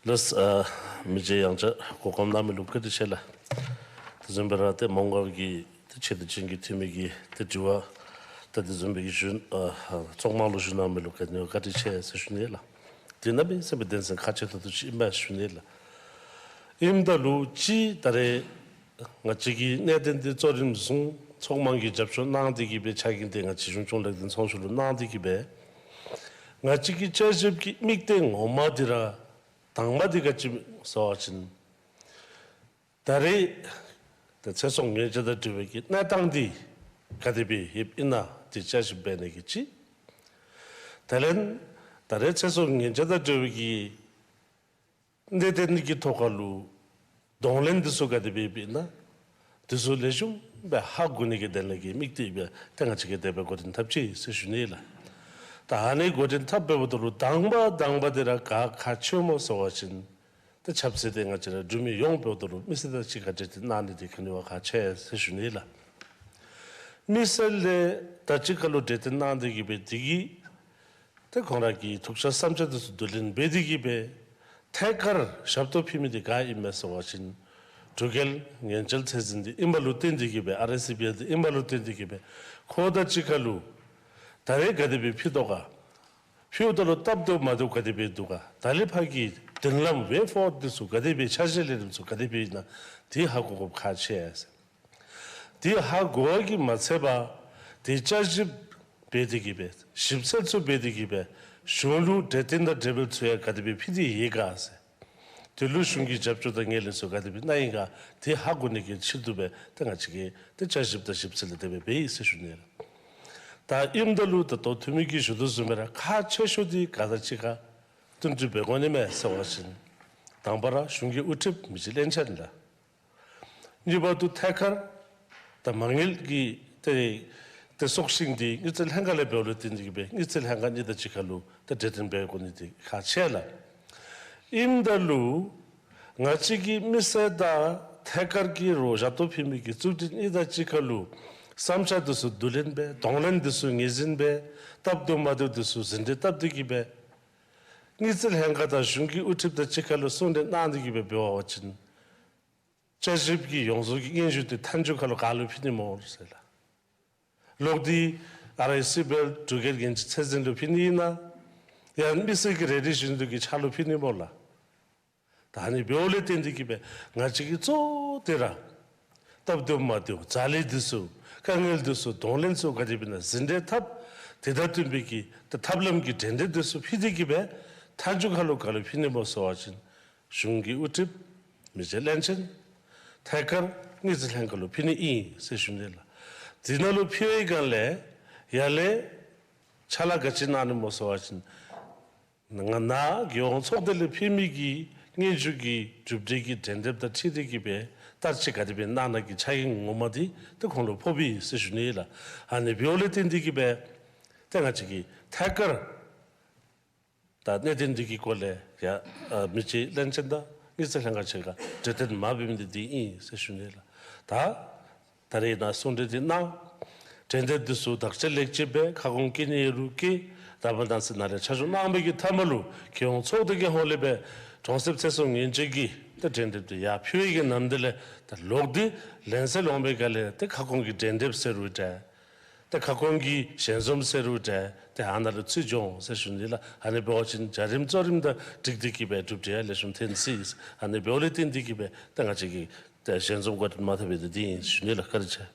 ལགས། ཨ་མི་རྗེ་ཡང་ཅིན་གོ་སྐབས་གནང་མི་ལུ་བཀའ་དྲིན་ཆེ་ལགས། དེ་བཟུམ་སྦེ་ར་ཏེ་མོང་སྒར་གྱི་ཏེ་ཆེ་བསྟོད་ཅན་གྱི་འཐུས་མི་གི་ཏེ་དྲི་བ་ད་དེ་བཟུམ་སྦེ་གི་ཞུ་ཨ་ཚོགས་མང་ལུ་ཞུ་གནང་མི་ལུ་ག་ནི་བ་བཀའ་དྲིན་ཆེ་ཟེར་ཞུ་ནི་ལགས། དེ་ནང་མི་སེམས་པའི་དོན་ཚན་ཁག་ཆེ་ཏོག་ཏོ་ཅིག་ཨིན་པས་ཞུ་ནི་ལགས། ཨིནམ་ད་ལུ་ཅིག་ད་རེས་ང་བཅས་ཀྱི་གནད་དོན་འདི་གཙོ་རིམ་བཟུང་ཚོགས་མང་གིས་རྒྱབ་སྐྱོར་གནང་སྟེ་གི་སྦེ་ཕྱག་འགན་འདི་ང་བཅས་གཞུང་སྐྱོང་ལེགས་ལྡན་ཚོགས་ཆུང་ལུ་གནང་སྟེ་གི་སྦེ་ང་བཅས་ཀྱི་བསྐྱར་ཞིབ་ཀྱི་དམིགས་གཏད་ངོ་མ་འདི་ར་དང་པ་འདི་ག་ཅི་སྨོ་ཟེར་བ་ཅིན་ད་རེས་ད་ཚེ་སྲོག་ཉེན་བཅོལ་དང་འབྲེལ་བའི་གི་གནས་སྟངས་འདི་ག་དེ་སྦེ་ཡོདཔ་ཨིན་ན་འདི་བསྐྱར་ཞིབ་འབད་ནི་གི་གཅིག། དེ་ལས་ད་རེས་ཚེ་སྲོག་ཉེན་བཅོལ་དང་འབྲེལ་བའི་གི་གནད་དོན་གྱི་ཐོག་ཁར་ལུ་གདོང་ལེན་འདི་ཚུ་ག་དེ་སྦེ་འབད་ན་འདི་ཚུ་ལེགས་ཤོམ་སྦེ་ཧ་གོ་ནི་གི་དོན་ལུ་གི་དམིགས་གཏད་སྦེ་ཏེ་ང་བཅས་ཀྱིས་དེ་སྦེ་འགོ་འདྲེན་འཐབ་ཅི་ཟེར་ཞུ་ནི་ལགས། ད་ཨ་ནི་འགོ་འདྲེན་འཐབ་འབདཝ་ད་ལུ་དང་པ་དང་པ་འདི་ར་ག་གལ་ཆེ་སྨོ་ཟེར་བ་ཅིན་ཏེ་ཆབ་སྲིད་དེ་ང་བཅས་ར་འབྲུག་མི་ཡོངས་འབདཝ་ད་ལུ་མི་སེར་དང་གཅིག་ཁར་འབྲེལ་འདྲིས་གནང་ནི་འདི་ག་ནི་བ་གལ་ཆེ་ཟེར་ཞུ་ནི་ལགས། མི་སེར་ལས་ད་གཅིག་ཁར་ལུ་འབྲེལ་འདྲིས་གནང་སྟེ་གི་སྦེ་འདི་གིས་ཏེ་ཁོང་ར་གི་ཐུགས་འཆར་བསམ་འཆར་འདི་ཚུ་བསྡུ་ལེན་འབད་དེ་གི་སྦེ་ཐད་ཀར་ཞབས་ཏོག་ཕུལ་མི་འདི་ག་ཨིན་མས་ཟེར་བ་ཅིན་འབྲུག་རྒྱལ་ཉེན་བཅོལ་ཚད་འཛིན་འདི་ཨིནམ་ལུ་བརྟེན་ཏེ་གི་སྦེ་ཨར་ཨེསི་སི་བི་ཨེལ་འདི་ཨིནམ་ལུ་བརྟེན་ཏེ་གི་སྦེ་ཁོ་དང་གཅིག་ཁར་ལུ་ད་རེས་ག་དེ་སྦེ་ཕུལ་དོ་ག། ཕུལཝ་ད་ལུ་སྟབས་བདེཝ་མ་བདེཝ་ག་དེ་སྦེ་འདུག་ག། ད་ལས་ཕར་གྱི་མདུན་ལམ་ཝེ་ཕོརཝརཌ་འདི་ཚུ་ག་དེ་སྦེ་འཆར་གཞི་ལས་རིམ་ཚུ་ག་དེ་སྦེ་ཨིན་ན་འདི་ཧ་གོ་དགོཔ་ཁག་ཆེ་ཟེར། འདི་ཧ་གོ་བ་གིས་མ་ཚད་པར་འདི་བསྐྱར་ཞིབ་འབད་དེ་གི་སྦེ་ཞིབ་འཚོལ་ཚུ་འབད་དེ་གི་སྦེ་གཞུང་ལུ་གྲོས་བསྟུན་དང་གྲོས་འབུལ་ཚུ་ཡང་ག་དེ་སྦེ་ཕུལ་ཏེ་ཡོད་ག་ཟེར། དེ་ལུ་གཞུང་གིས་རྒྱབ་སྐྱོར་དང་ངོས་ལེན་ཚུ་ག་དེ་སྦེ་གནང་ཡི་ག་འདི་ཧ་གོ་ནི་གི་ཆེད་དུ་སྦེ་ཏེ་ང་བཅས་ཀྱིས་ཏེ་བསྐྱར་ཞིབ་དང་ཞིབ་འཚོལ་དེ་སྦེ་འབད་ཡི་ཟེར་ཞུ་ནི་ལགས། ད་ཨིནམ་ད་ལུ་ད་ལྟོ་འཐུས་མི་གིས་ཞུ་དོ་བཟུམ་སྦེ་ར་ཁག་ཆེ་ཤོས་འདི་ག་དང་གཅིག་ཁར་བསྟུན་གྲོས་འབད་དགོ་ནི་མས་ཟེར་བ་ཅིན་དང་པ་ར་གཞུང་གི་དབུ་ཁྲིདཔ་མི་རྗེ་བློན་ཆེན་ལགས། གཉིས་པ་འདི་ཐད་ཀར་ད་མ་དངུལ་གྱི་ཏེ་ཏེ་སྲོག་ཤིང་འདི་དངུལ་རྩིས་ལྷན་ཁག་ལས་འབདཝ་ལུ་བརྟེན་ཏེ་གི་སྦེ་དངུལ་རྩིས་ལྷན་ཁག་གཉིས་དང་གཅིག་ཁར་ལུ་ཏེ་གྲོས་བསྟུན་འབད་དགོ་ནི་འདི་ཁག་ཆེ་ལགས། ཨིནམ་ད་ལུ་ང་བཅས་ཀྱི་མི་སེར་དང་ཐད་ཀར་གྱི་རོགས་ཞབས་ཏོག་ཕུལ་མི་གི་གཙུག་སྒྲིམ་གཉིས་དང་གཅིག་ཁར་ལུ་བསམ་འཆར་འདི་ཚུ་བསྡུ་ལེན་འབད་གདོང་ལེན་འདི་ཚུ་ངོས་འཛིན་འབད་སྟབས་བདེཝ་མ་བདེཝ་འདི་ཚུ་ཟིན་བྲིས་བཏབ་སྟེ་གི་སྦེ་ དངུལ་རྩིས་ལྷན་ཁག་དང་གཞུང་གི་དབུ་ཁྲིདཔ་དང་གཅིག་ཁར་ལུ་གསུང་གྲོས་གནང་སྟེ་གི་སྦེ་འབད་བ་ཅིན་བསྐྱར་ཞིབ་ཀྱི་ཡོངས་རྫོགས་ཀྱི་སྙན་ཞུ་དེ་མཐའ་མཇུག་ཁར་ལུ་ག་ལུ་ཕུལ་ནི་སྨོ་ཟེར་ལགས། ལོག་སྟེ་ཨར་ཨའི་སི་བེལ་འབྲུག་རྒྱལ་རྒྱལ་སྤྱི་ཚད་འཛིན་ལུ་ཕུལ་ནི་ཨིན་ན། ཡང་མི་སེར་གྱི་རེ་འདོད་བཞིན་དུ་གི་ཕྱག་ལུ་ཕུལ་ནི་སྨོ་ལགས། ད་ཨ་ནི་འབདཝ་ལས་བརྟེན་ཏེ་གི་སྦེ་ང་བཅས་ཀྱིས་གཙོ་བོ་དེ་ར་སྟབས་བདེཝ་མ་བདེཝ་འཛམ་གླིང་འདི་ཚུ་དཀའ་ངལ་འདི་ཚུ་གདོང་ལེན་ཚུ་ག་དེ་སྦེ་ཨིན་ན་ཟིན་བྲིས་འཐབ། དེ་དང་བསྟུན་པའི་གི་ད་ཐབས་ལམ་གྱི་གྲོས་འདེབས་འདི་ཚུ་ཕུལ་ཏེ་གི་སྦེ་མཐའ་མཇུག་ཁར་ལུ་ག་ལུ་ཕུལ་ནི་སྨོ་ཟེར་བ་ཅིན་གཞུང་གི་དབུ་ཁྲིདཔ་མི་རྗེ་བློན་ཆེན་ཐད་ཀར་དངུལ་རྩིས་ལྷན་ཁག་ལུ་ཕུལ་ནི་ཨིན་ཟེར་ཞུ་ནི་ལགས། དེ་ནང་ལུ་ཕུལ་བའི་སྒང་ལས་ཡར་ལས་ཕྱག་ལཱ་ག་ཅི་གནང་ནི་སྨོ་ཟེར་བ་ཅིན་ང་ནཱ་རྒྱལ་ཡོངས་ཚོགས་སྡེ་ལས་ཕུལ་མི་གི་སྙན་ཞུ་གི་གྲུབ་འབྲས་ཀྱི་གྲོས་འདེབས་དང་འཁྲིལ་ཏེ་གི་སྦེ་བསྟར་སྤྱོད་ག་དེ་སྦེ་གནང་ནི་གི་ཕྱག་འགན་ངོ་མ་འདི་ཏེ་ཁོང་ལུ་ཕོགཔ་ཨིན་ཟེར་ཞུ་ནི་ལགས། ཨ་ནི་འབདཝ་ལས་བརྟེན་ཏེ་གི་སྦེ་ཏེ་ང་བཅས་ཀྱིས་ཐད་ཀར་ད་གནད་དོན་འདི་གི་སྐོར་ལས་ཡ་ཨ་མི་རྗེ་བློན་ཆེན་དང་དངུལ་རྩིས་ལྷན་ཁག་གཅིག་ཁར་གྲོས་བསྟུན་མ་འབད་མི་འདི་འདི་ཨིན་ཟེར་ཞུ་ནི་ལགས། ད་ད་རེས་ནཱ་གསུང་གྲོས་འདི་གནང་། གྲོས་འདེབས་འདི་ཚུ་དག་ཆ་ལེགས་ཆ་སྦེ་ཁ་སྐོང་བཀོད་ནི་ཡོད་རུང་བཀོད། ད་འབདན་ད་ཚེ་ནཱ་ལས་ཕྱག་ཞུ་གནང་བའི་གི་མཐའ་མ་ལུ་རྒྱལ་ཡོངས་ཚོགས་སྡེ་གི་ཧོངས་ལས་སྦེ་གྲོང་གསེབ་ཚེ་སྲོག་ཉེན་བཅོལ་གྱི་ད་གྲོས་འདེབས་འདི་ཡར་ཕུལ་བའི་གི་ནམ་དུས་ལས་ད་ལོག་སྟེ་ལན་གསལ་འོང་བའི་སྒང་ལས་ད་ཁ་སྐོང་གི་གྲོས་འདེབས་ཟེར་རུང་འདྲ། ད་ཁ་སྐོང་གི་ཞལ་འཛོམས་ཟེར་རུང་འདྲ། ད་ཨ་ནཱ་ལུ་ཚུད་འགྱོ་འོང་ཟེར་ཞུ་ནི་ལགས། ཨ་ནི་འབད་བ་ཅིན་འཇའ་རིསམོ་གཙོ་རིསམོ་དང་འགྲིག་སྟེ་གི་སྦེ་གྲུབ་འབྲས་ཡང་ལེགས་ཤོམ་ཐོན་སྲིད། ཨ་ནི་འབདཝ་ལས་བརྟེན་ཏེ་གི་སྦེ་ད་ང་བཅས་ཀྱིས་ད་ཞལ་འཛོམས་བཀའ་དྲིན་མ་ཐོབ་པའི་དེ་འདི་ཨིན་ཞུ་ནི་ལགས། བཀའ་དྲིན་ཆེ།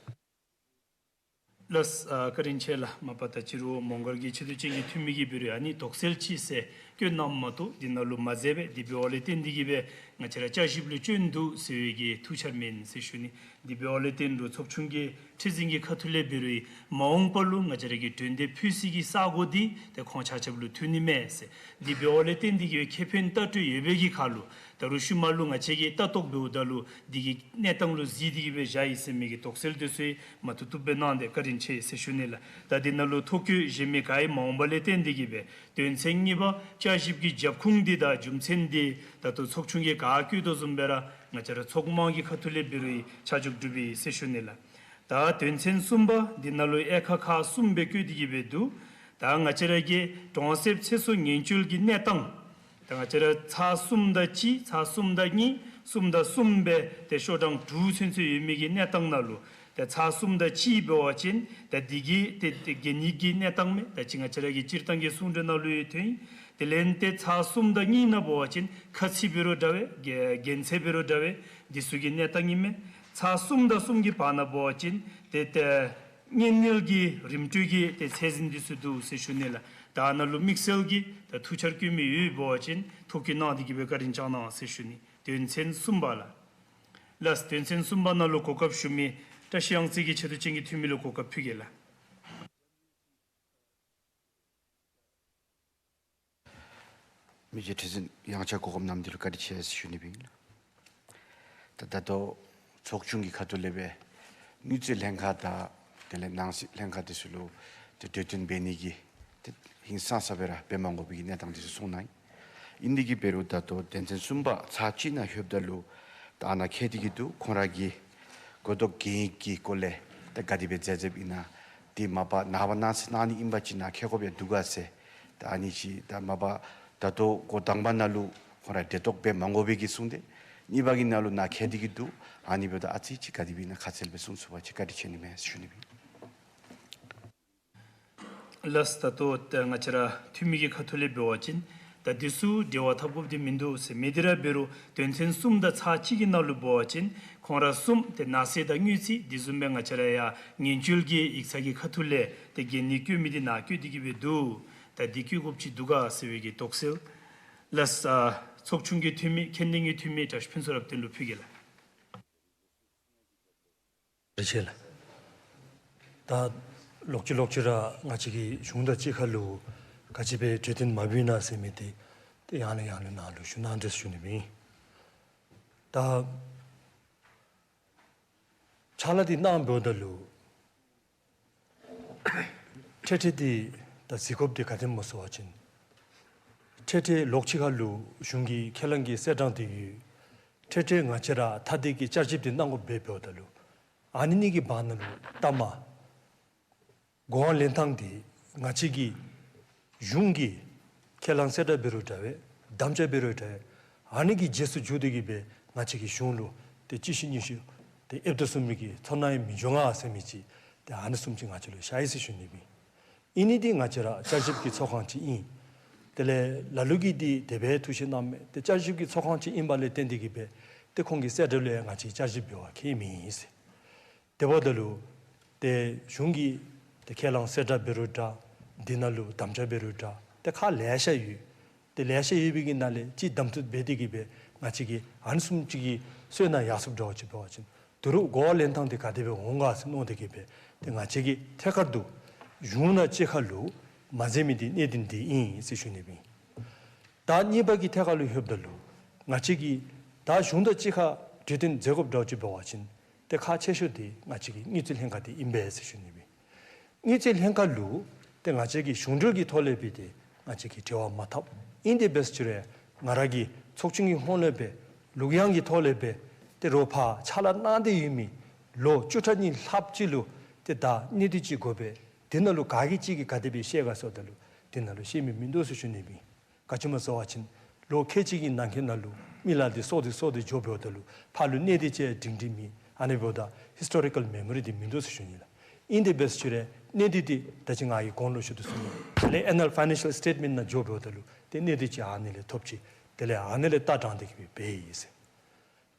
ལགས་ཨ་བཀའ་དྲིན་ཆེ་ལགས། མ་པ་ད་ཅི་རུང་མོང་སྒར་གྱི་ཆེ་བསྟོད་ཅན་གྱི་འཐུས་མི་གིས་འབད་རུང་ཨ་ནི་དོགས་སེལ་ཅིག་ཟེར་བཀོད་གནངམ་མ་གཏོགས་འདི་ནང་ལུ་མ་མཛད་པས། དེ་འབདཝ་ལས་བརྟེན་ཏེ་གི་སྦེ་ང་བཅས་ར་བསྐྱར་ཞིབ་ལུ་བྱོན་འདུག་ཟེར་བའི་གི་ཐུགས་འཆར་མེན་ཟེར་ཞུ་ནི། དེ་འབདཝ་ལས་བརྟེན་རུང་ཚོགས་ཆུང་གི་ཁྲི་འཛིན་གྱི་ཁ་ཐུག་ལས་འབད་རུང་མ་འོངས་པ་ལུ་ང་བཅས་ར་གི་གྲོས་འདེབས་ཕུལ་སའི་གི་ས་གོ་འདི་ཏེ་ཁོང་ཆ་ཁྱབ་ལུ་ཐུག་ནི་མས་ཟེར། དེ་འབདཝ་ལས་བརྟེན་ཏེ་གི་སྦེ་ཁེ་ཕན་ལྟ་སྤྲོད་ཡོད་པའི་གི་ཁར་ལུ་ད་རུང་ཤུལ་མ་ལུ་ང་བཅས་ཀྱིས་ལྟ་རྟོག་འབདཝ་ད་ལུ་འདི་གི་གནས་སྟངས་ལུ་གཟིགས་ཏེ་གི་སྦེ་བཞག་ཡི་ཟེར་མི་གི་དོགས་སེལ་འདི་ཚུ་མ་ཐུབ་ཐུབ་སྦེ་གནང་སྟེ་བཀའ་དྲིན་ཆེ་ཟེར་ཞུ་ནི་ལགས། ད་འདི་ནང་ལུ་ཐོ་བཀོད་གཞན་མི་ག་ཡང་མ་འོང་པ་ལས་བརྟེན་ཏེ་གི་སྦེ་དོན་ཚན་གཉིས་པ་བསྐྱར་ཞིབ་ཀྱི་རྒྱབ་ཁུངས་འདི་དང་རྒྱུ་མཚན་འདི་ད་ལྟོ་ཚོགས་ཆུང་གིས་ག་བཀོད་དོ་བཟུམ་སྦེ་ར་ང་བཅས་ར་ཚོགས་དམངས་ཀྱི་ཁ་ཐུག་ལས་འབད་རུང་ཆ་འཇོག་གྲུབ་ཡི་ཟེར་ཞུ་ནི་ལགས། ད་དོན་ཚན་གསུམ་པ་འདི་ནང་ལུ་དབྱེ་ཁག་ཁག་གསུམ་སྦེ་བཀོད་དེ་གི་སྦེ་འདུག། ད་ང་བཅས་ར་གི་གྲོང་གསེབ་ཚེ་སྲོག་ཉེན་བཅོལ་གྱི་གནས་སྟངས། ད་ང་བཅས་ར་ཚར་གསུམ་དང་གཅིག་ཚར་གསུམ་དང་གཉིས་གསུམ་དང་གསུམ་སྦེ་ཏེ་ཤོག་གྲངས་དྲུག་ཚུན་ཚོད་ཡོད་མི་གི་གནས་སྟངས་ནང་ལུ་ཏེ་ཚར་གསུམ་དང་གཅིག་འབད་བ་ཅིན་ད་འདི་གི་ཏེ་ཏེ་གན་ཡིག་གི་གནས་སྟངས་མས། ད་ཅི་ང་བཅས་ར་གི་སྤྱིར་བཏང་གི་གསུང་གྲོས་ནང་ལུ་ཡང་ཐོན་ཡི། དེ་ལས་ཏེ་ཚར་གསུམ་དང་གཉིས་ནང་འབད་བ་ཅིན་ཁ་ཚིག་འབད་རུང་འདྲ་བས་ག་གན་ཚད་འབད་རུང་འདྲ་བས་འདི་ཚུ་གི་གནས་སྟངས་ཨིན་མས། ཚར་གསུམ་དང་གསུམ་གྱི་བར་ན་འབད་བ་ཅིན་ཏེ་ཏེ་གཉེན་ཉེ་གི་རིམ་གྲོ་གི་ཏེ་ཚད་འཛིན་འདི་ཚུ་འདུག་ཟེར་ཞུ་ནི་ལགས། ད་ནཱ་ལུ་དམིགས་བསལ་གྱི་ད་ཐུགས་འཆར་བཀོད་མི་ཡོདཔ་འབད་བ་ཅིན་ཐོ་བཀོད་གནང་སྟེ་གི་སྦེ་བཀའ་དྲིན་བསྐྱང་གནང་ཟེར་ཞུ་ནི། དོན་ཚན་གསུམ་པ་ལགས། ལགས་དོན་ཚན་གསུམ་པ་ནང་ལུ་གོ་སྐབས་ཞུ་མི་བཀྲ་ཤིས་གཡང་རྩེ་གི་ཆེ་བསྟོད་ཅན་གྱི་འཐུས་མི་ལུ་གོ་སྐབས་ཕུལ་གེ་ལགས། མི་རྗེ་ཁྲི་འཛིན་ཡང་བསྐྱར་གོ་སྐབས་གནང་མི་འདི་ལུ་བཀའ་དྲིན་ཆེ་ཟེར་ཞུ་ནི་ཨིན་ལགས། ད་ད་ལྟོ་ཚོགས་ཆུང་གི་ཁ་ཐུག་ལས་སྦེ་དངུལ་རྩིས་ལྷན་ཁག་དང་དེ་ལས་ནང་སྲིད་ལྷན་ཁག་འདི་ཚུ་ལུ་ཏེ་གྲོས་བསྟུན་འབད་ནི་གི་ཏེ་ཧིང་སངས་ས་སྦེ་ར་འབད་མ་དགོ་པའི་གི་གནས་སྟངས་འདི་ཚུ་གསུངས་གནང་ཡི། ཨིན་དེ་གིས་འབད་རུང་ད་ལྟོ་དོན་ཚན་གསུམ་པ་ཚར་གཅིག་ནང་ལྷོདཔ་ད་ལུ་ད་ཨ་ནཱ་མཁྱེན་ཏེ་གི་འདུག། ཁོང་ར་གི་གོ་བརྡ་གན་ཡིག་གི་སྐོར་ལས་ད་ག་དེ་སྦེ་མཛད་མཛདཔ་ཨིན་ན། དེ་མ་པ་ནངས་པ་གནངས་ཚེ་གནང་ནི་ཨིན་པ་ཅིན་ནཱ་མཁྱེན་དགོཔ་ཡང་འདུག་ག་ཟེར། ད་ཨ་ནི་ཅིག་ད་མ་པ་ད་ལྟོ་འགོ་དང་པ་ནང་ལུ་ཁོང་ར་གྲལ་གཏོགས་འབད་མ་དགོ་པའི་གི་གསུངས་ཏེ་གཉིས་པ་གི་ནང་ལུ་ནཱ་མཁྱེན་ཏེ་གི་འདུག། ཨ་ནི་འབདཝ་ད་ཨ་ཙི་ཅིག་ག་དེ་སྦེ་ཨིན་ན་ཁ་གསལ་སྦེ་གསུང་ཚུགས་པ་ཅིན་བཀའ་དྲིན་ཆེ་ནི་མས་ཞུ་ནི་ཨིན། ལགས་ད་ལྟོ་ད་ང་བཅས་ར་འཐུས་མི་གི་ཁ་ཐུག་ལས་འབད་བ་ཅིན་ད་འདི་ཚུ་འབྲེལ་བ་འཐབ་དགོཔ་འདི་མིན་འདུག་ཟེར། མི་འདི་ར་འབད་རུང་དོན་ཚན་གསུམ་དང་ཚར་གཅིག་གི་ནང་ལུ་འབད་བ་ཅིན་ཁོང་ར་གསུམ་ཏེ་ནགས་ཚལ་དང་དངུལ་རྩིས་འདི་བཟུམ་སྦེ་ང་བཅས་ར་ཡར་ཉེན་བཅོལ་གྱི་ཡིག་ཚང་གི་ཁ་ཐུག་ལས་ཏེ་གན་ཡིག་བཀོད་མི་འདི་ནཱ་བཀོད་དེ་གི་སྦེ་འདུག། ད་འདི་བཀོད་དགོཔ་ཅིག་འདུག་ག་ཟེར་བའི་གི་དོགས་སེལ། ལགས་ཨ་ཚོགས་ཆུང་གི་འཐུས་མི་མཁྱེན་ལྡན་གྱི་འཐུས་མི་བཀྲ་ཤིས་ཕུན་ཚོགས་རབ་བརྟན་ལུ་ཕུལ་གེ་ལགས། རེ་ཆེ་ལགས། ད་ལོག་ཅི་ལོག་ཅི་ར་ང་བཅས་ཀྱི་གཞུང་དང་གཅིག་ཁར་ལུ་ག་ཅི་སྦེ་གྲོས་བསྟུན་མ་འབད་ན་ཟེར་མི་འདི་ཏེ་ཡང་ལས་ཡང་ལས་ནཱ་ལུ་ཞུ་གནང་དེས་ཞུ་ནི་ཨིན། ད་ཕྱག་ལཱ་འདི་གནངམ་ད་ལུ་འཕྲལ་འཕྲལ་འདི་ད་གཟིགས་དགོཔ་འདི་ག་དེམ་སྨོ་ཟེར་བ་ཅིན་འཕྲལ་འཕྲལ་ལོག་ཅི་ཁར་ལུ་གཞུང་གི་ཁས་བླངས་ཀྱི་གསལ་བསྒྲགས་འདི་ཡོད། འཕྲལ་འཕྲལ་ང་བཅས་ར་ཐ་དད་ཀྱི་བསྐྱར་ཞིབ་འདི་གནང་དགོཔ་སྦེ་འབདཝ་ད་ལུ་ཨ་ནི་གཉིས་ཀྱི་བར་ན་ལུ་ལྟ་མ་གོ་དབང་ལེན་ཐངས་འདི་ང་བཅས་ཀྱི་གཞུང་གི་ ཁས་བླངས་གསལ་བསྒྲགས་འབད་རུང་འདྲ་བས། དམ་བཅའ་འབད་རུང་འདྲ་བས། ཨ་ནི་གི་རྗེས་སུ་འཇུག་སྟེ་གི་སྦེ་ང་བཅས་ཀྱི་གཞུང་ལུ་ཏེ་གཅིག་ཤུལ་གཉིས་ཤུལ་ཏེ་ཨེབ་ཏོ་སོང་མི་གི་ཚོར་སྣང་ཡང་མི་འབྱུང་ང་ཟེར་མི་ཅིག་ཏེ་ཨ་ནི་བཟུམ་ཅིག་ང་བཅས་ལུ་ཤར་ཡི་ཟེར་ཞུ་ནི་ཨིན། ཨིན་ནི་འདི་ང་བཅས་ར་བསྐྱར་ཞིབ་ཀྱི་ཚོགས་ཁང་ཅིག་ཨིན། དེ་ལས་ལ་ལུ་གིས་འདི་དེ་སྦེ་ཐུགས་བཞེད་གནངམ་མས། ཏེ་བསྐྱར་ཞིབ་ཀྱི་ཚོགས་ཁང་ཅིག་ཨིན་པ་ལས་བརྟེན་ཏེ་གི་སྦེ་ཏེ་ཁོང་གི་གསལ་བསྒྲགས་ལུ་ཡང་ང་བཅས་བསྐྱར་ཞིབ་འབད་བར་ཁྱད་མེད་ཨིན་ཟེར། དེ་འབདཝ་ད་ལུ་ཏེ་གཞུང་གི་ཏེ་ཁས་བླངས་གསལ་བསྒྲགས་འབད་རུང་འདྲ། འདི་ནང་ལུ་དམ་བཅའ་འབད་རུང་འདྲ། ཏེ་ཁག་ལེ་ཤ་ཡོད། ཏེ་ལེ་ཤ་ཡོད་པའི་གི་ནང་ལས་གཅིག་གདམ་འཐུ་འབད་དེ་གི་སྦེ་ང་བཅས་ཀྱིས་ཨ་ནི་བཟུམ་ཅིག་གི་སོང་ན་ཡག་སུ་འདྲཝ་ཅིག་འབད་བ་ཅིན་དོ་རུང་གོ་བ་ལེན་ཐངས་འདི་ག་དེ་སྦེ་འོང་ག་ཟེར་མནོ་སྟེ་གི་སྦེ་ཏེ་ང་བཅས་ཀྱིས་ཐད་ཀར་དུ་གཞུང་དང་གཅིག་ཁར་ལུ་མ་མཛད་མི་འདི་གནད་དོན་འདི་ཨིན་ཟེར་ཞུ་ནི་ཨིན། ད་གཉིས་པ་གི་ཐད་ཁར་ལུ་ལྷོདཔ་ད་ལུ་ང་བཅས་ཀྱིས་ད་གཞུང་དང་གཅིག་ཁར་གྲོས་བསྟུན་མཛད་དགོཔ་འདྲཝ་ཅིག་འབད་བ་ཅིན་ཏེ་ཁག་ཆེ་ཤོས་འདི་ང་བཅས་ཀྱི་དངུལ་རྩིས་ལྷན་ཁག་འདི་ཨིན་པས་ཟེར་ཞུ་ནི་ཨིན། དངུལ་རྩིས་ལྷན་ཁག་ལུ་ཏེ་ང་བཅས་ཀྱིས་གཞུང་འབྲེལ་གྱི་ཐོག་ལས་སྦེ་ཏེ་ང་བཅས་ཀྱིས་འབྲེལ་བ་མ་འཐབ། ཨིན་དེ་འབད་ཟེར་ཅི་རུང་ང་ར་གི་ཚོགས་ཆུང་གི་ཧོངས་ལས་སྦེ་ལུགས་ཡང་གི་ཐོག་ལས་སྦེ་ཏེ་རོགས་ཕར་ཕྱག་ལཱ་གནང་སྟེ་ཡོད་མི་ལོ་བཅུ་ཕྲག་གཉིས་ལྷགཔ་ཅིག་ལུ་ཏེ་ད་གནད་དོན་ཅིག་དགོ་པས། དེ་ནང་ལུ་ག་གིས་ཅིག་གིས་ག་དེ་སྦེ་ཤེས་ག་ཟེརཝ་ད་ལུ་དེ་ནང་ལུ་ཤེས་མི་མིན་འདུག་ཟེར་ཞུ་ནི་ཨིན། ག་ཅི་སྨོ་ཟེར་བ་ཅིན་ལོ་ཁལ་གཅིག་གི་ནང་འཁོད་ནང་ལུ་མི་ལཱ་འདི་སོར་ཏེ་སོར་ཏེ་འགྱོ་འབདཝ་ད་ལུ་ཕར་ལུ་གནད་དོན་ཅིག་སྒྲིང་སྒྲིང་མེད། ཨ་ནི་འབདཝ་ད་ཧིས་ཊོ་རི་ཀཱལ་མེ་མོ་རི་འདི་མིན་འདུག་ཟེར་ཞུ་ནི་ལགས། ཨིན་དེ་འབད་ཟེར་ཅི་རུང་གནད་དོན་འདི་ད་ཅི་ང་གིས་གོང་ལུ་ཞུ་དོ་བཟུམ་སྦེ་དེ་ལས་ཨེ་ནུ་ཨལ་ཕའི་ནེན་ཤལ་སི་ཊེཊ་མེནཊ་ནང་འགྱོ་འབདཝ་ད་ལུ་ཏེ་གནད་དོན་ཅིག་ཨ་ནི་ལས་ཐོབ་ཅི། དེ་ལས་ཨ་ནི་ལས་ལྟ་དྲངས་ཏེ་གི་སྦེ་འབད་ཡི་ཟེར།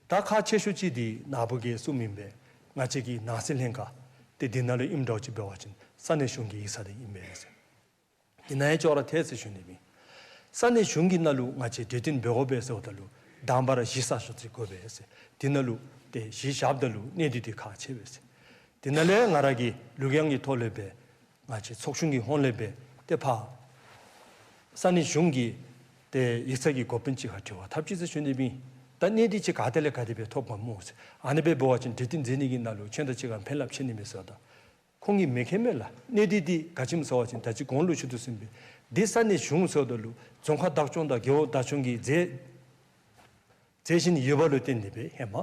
ད་ཁག་ཆེ་ཤོས་ཅིག་འདི་ནཱ་བུ་གིས་གསུངམ་ཨིན་པས། ང་བཅས་ཀྱི་ནང་སྲིད་ལྷན་ཁག་ཏེ་འདི་ནང་ལུ་ཨིནམ་འདྲཝ་ཅིག་འབད་བ་ཅིན་ས་གནས་གཞུང་གི་ཡིག་ཚང་འདི་ཨིན་པས་ཟེར། འདི་ནང་ཡང་ཅོག་ར་འཐད་ཟེར་ཞུ་ནི་ཨིན། ས་གནས་གཞུང་གི་ནང་ལུ་ང་བཅས་གྲོས་བསྟུན་འབད་དགོ་པས་ཟེརཝ་ད་ལུ་དང་པ་ར་གཞི་ས་ཤོག་ཅིག་དགོ་པས་ཟེར། འདི་ནང་ལུ་ཏེ་གཞི་བཞགཔ་ད་ལུ་གནད་དོན་འདི་ཁག་ཆེ་བས་ཟེར། འདི་ནང་ལས་ང་ར་གིས་ལུགས་ཡང་གི་ཐོག་ལས་སྦེ་ང་བཅས་ཚོགས་ཆུང་གི་ཧོངས་ལས་སྦེ་ཏེ་ཕར་ས་གནས་གཞུང་གི་ཏེ་ཡིག་ཚང་གི་འགོ་དཔོན་ཅིག་ཁར་དྲི་བ་འཐབ་ཅི་ཟེར་ཞུ་ནི་ཨིན། ད་གནད་དོན་ཅིག་ག་ཏེ་ལས་ག་དེ་སྦེ་ཐོབ་ག་སྨོ་ཟེར། ཨ་ནི་སྦེ་འབད་བ་ཅིན་གྲོས་བསྟུན་མཛད་ནི་གི་ནང་ལུ་ཁྱོད་དང་གཅིག་ཁར་ཕན་རླབས་ཆེ་ནི་མས་ཟེརཝ་ད་ཁོང་གིས་མི་མཁྱེན་མས་ལགས། གནད་དོན་འདི་ག་ཅི་སྨོ་ཟེར་བ་ཅིན་ད་ཅི་གོང་ལུ་ཞུ་དོ་བཟུམ་སྦེ་འདི་ས་གནས་གཞུང་ཟེརཝ་ད་ལུ་རྫོང་ཁག་བདག་སྐྱོང་དང་རྒེད་འོག་བདག་སྐྱོང་གི་མཛད་མཛད་བཞིན་ཡོདཔ་ལུ་བརྟེན་ཏེ་སྦེ་ཧེ་མ་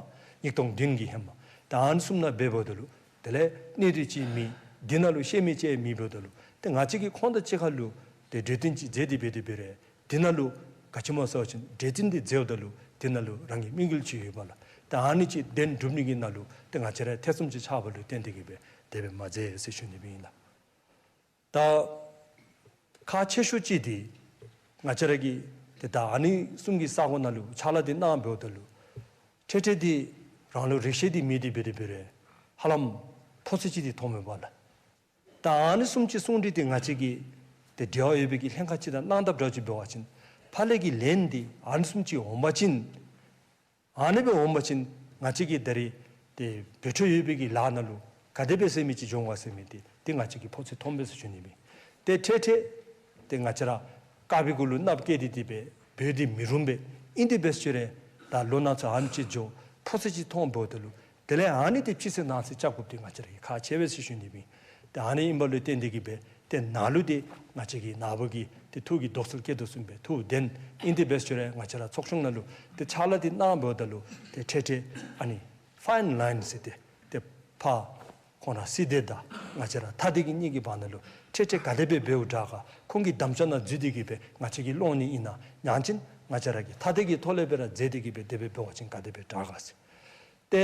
ཉིས་སྟོང་བདུན་གྱི་ཧེ་མ་ད་ཨ་ནི་བཟུམ་ནང་འབདཝ་ད་ལུ་དེ་ལས་གནད་དོན་ཅིག་མེད། འདི་ནང་ལུ་ཤེས་མི་ཅིག་མེདཔ་ད་ལུ་ཏེ་ང་བཅས་ཀྱིས་ཁོང་དང་གཅིག་ཁར་ལུ་ཏེ་གྲོས་བསྟུན་ཅིག་མཛད་དེ་འབད་དེ་འབད་རུང་འདི་ནང་ལུ་ག་ཅི་སྨོ་ཟེར་བ་ཅིན་གྲོས་བསྟུན་འདི་མཛདཔ་ད་ལུ་འདི་ནང་ལུ་རང་གི་དམིགས་ཡུལ་ཅིག་ཡོདཔ་ལགས། ད་ཨ་ནི་ཅིག་དོན་འགྲུབ་ནི་གི་ནང་ལུ་ཏེ་ང་བཅས་ར་ཐེ་ཚོམ་ཅིག་ཆགསཔ་ལུ་བརྟེན་ཏེ་གི་སྦེ་དེ་སྦེ་མ་མཛད་ཟེར་ཞུ་ནི་ཨིན་ལགས། ད་ཁག་ཆེ་ཤོས་ཅིག་འདི་ང་བཅས་ར་གིས་ཏེ་ད་ཨ་ནི་གསུམ་གྱི་ས་གོ་ནང་ལུ་ཕྱག་ལཱ་འདི་གནང་འབདཝ་ད་ལུ་འཕྲལ་འཕྲལ་འདི་རང་ལུ་རེ་ཆེ་འདི་མེད་དེ་འབད་དེ་འབད་རུང་ཧ་ལམ་ཕོ་ཚོད་ཅིག་འདི་མཐོངམ་མས་པ་ལགས། ད་ཨ་ནི་གསུམ་ཅིག་གསུང་དྲི་འདི་ང་བཅས་ཀྱིས་ཏེ་འབྲེལ་བ་ཡོད་པའི་གི་ལྷན་ཁག་ཅིག་དང་གནང་དཔ་འདྲཝ་ཅིག་འབད་བ་ཅིན་ཕར་ལས་ཀྱི་ལན་འདི་ཨ་ནི་གསུམ་ཅིག་འོང་པ་ཅིན་ཨ་ནི་སྦེ་འོང་པ་ཅིན་ང་བཅས་ཀྱིས་ད་རེས་ཏེ་འབད་འཕྲོ་ཡོད་པའི་གི་ལཱ་ནང་ལུ་ག་དེ་སྦེ་ཟེར་མི་ཅིག་འགྱོ་འོང་ག་ཟེར་མི་འདི་ཏེ་ང་བཅས་ཀྱིས་ཕོ་ཚོད་མཐོངམ་མས་ཟེར་ཞུ་ནི་ཨིན། ཏེ་འཕྲལ་འཕྲལ་ཏེ་ང་བཅས་ར་དཀར་པོའི་གུ་ལུ་གནགཔོ་བཀལ་ཏེ་དེ་སྦེ་འབད་དེ་མི་རུང་པས། ཨིན་དེ་འབད་ཟེར་ཅི་རུང་ད་ལོ་ནག་ཚུ་ཨ་ནེམ་ཅིག་འགྱོ་ཕོ་ཚོད་ཅིག་མཐོངམ་འབདཝ་ད་ལུ་དེ་ལས་ཨ་ནི་འདི་ཕྱི་སེལ་ནང་སེལ་རྐྱབ་དགོཔ་འདི་ང་བཅས་ར་གིས་ཁག་ཆེ་བས་ཟེར་ཞུ་ནི་ཨིན། ཏེ་ཨ་ནི་ཨིནམ་ལུ་བརྟེན་ཏེ་གི་སྦེ་ཏེ་ནཱ་ལུ་འདི་ང་བཅས་ཀྱིས་ནཱ་བུ་གིས་ཏེ་ཐུགས་ཀྱི་དོགས་སེལ་བསྐྱེད་དོ་བཟུམ་སྦེ་ཐུགས་བདེན། ཨིན་དེ་འབད་ཟེར་ཅི་རུང་ང་བཅས་ར་ཚོགས་ཆུང་ནང་ལུ་ཏེ་ཕྱག་ལཱ་འདི་གནང་འབདཝ་ད་ལུ་ཏེ་འཕྲལ་འཕྲལ་ཨ་ནི་ཕའིན་ལའིན་ཟེར་ཏེ་ཏེ་ཕར་ཁོང་ར་སྲིད་སྡེ་དང་ང་བཅས་ར་ཐ་དད་ཀྱི་གཉིས་ཀྱི་བར་ན་ལུ་འཕྲལ་འཕྲལ་ག་དེ་སྦེ་འབདཝ་དྲག་ག། ཁོང་གི་དམ་བཅའ་ནང་འཛུལ་ཏེ་གི་སྦེ་ང་བཅས་ཀྱིས་སློང་ནི་ཨིན་ན་ཡང་ཅིན་ང་བཅས་ར་གིས་ཐ་དད་ཀྱི་ཐོག་ལས་སྦེ་ར་མཛད་དེ་གི་སྦེ་དེ་སྦེ་འབད་བ་ཅིན་ག་དེ་སྦེ་དྲག་ག་ཟེར། ཏེ་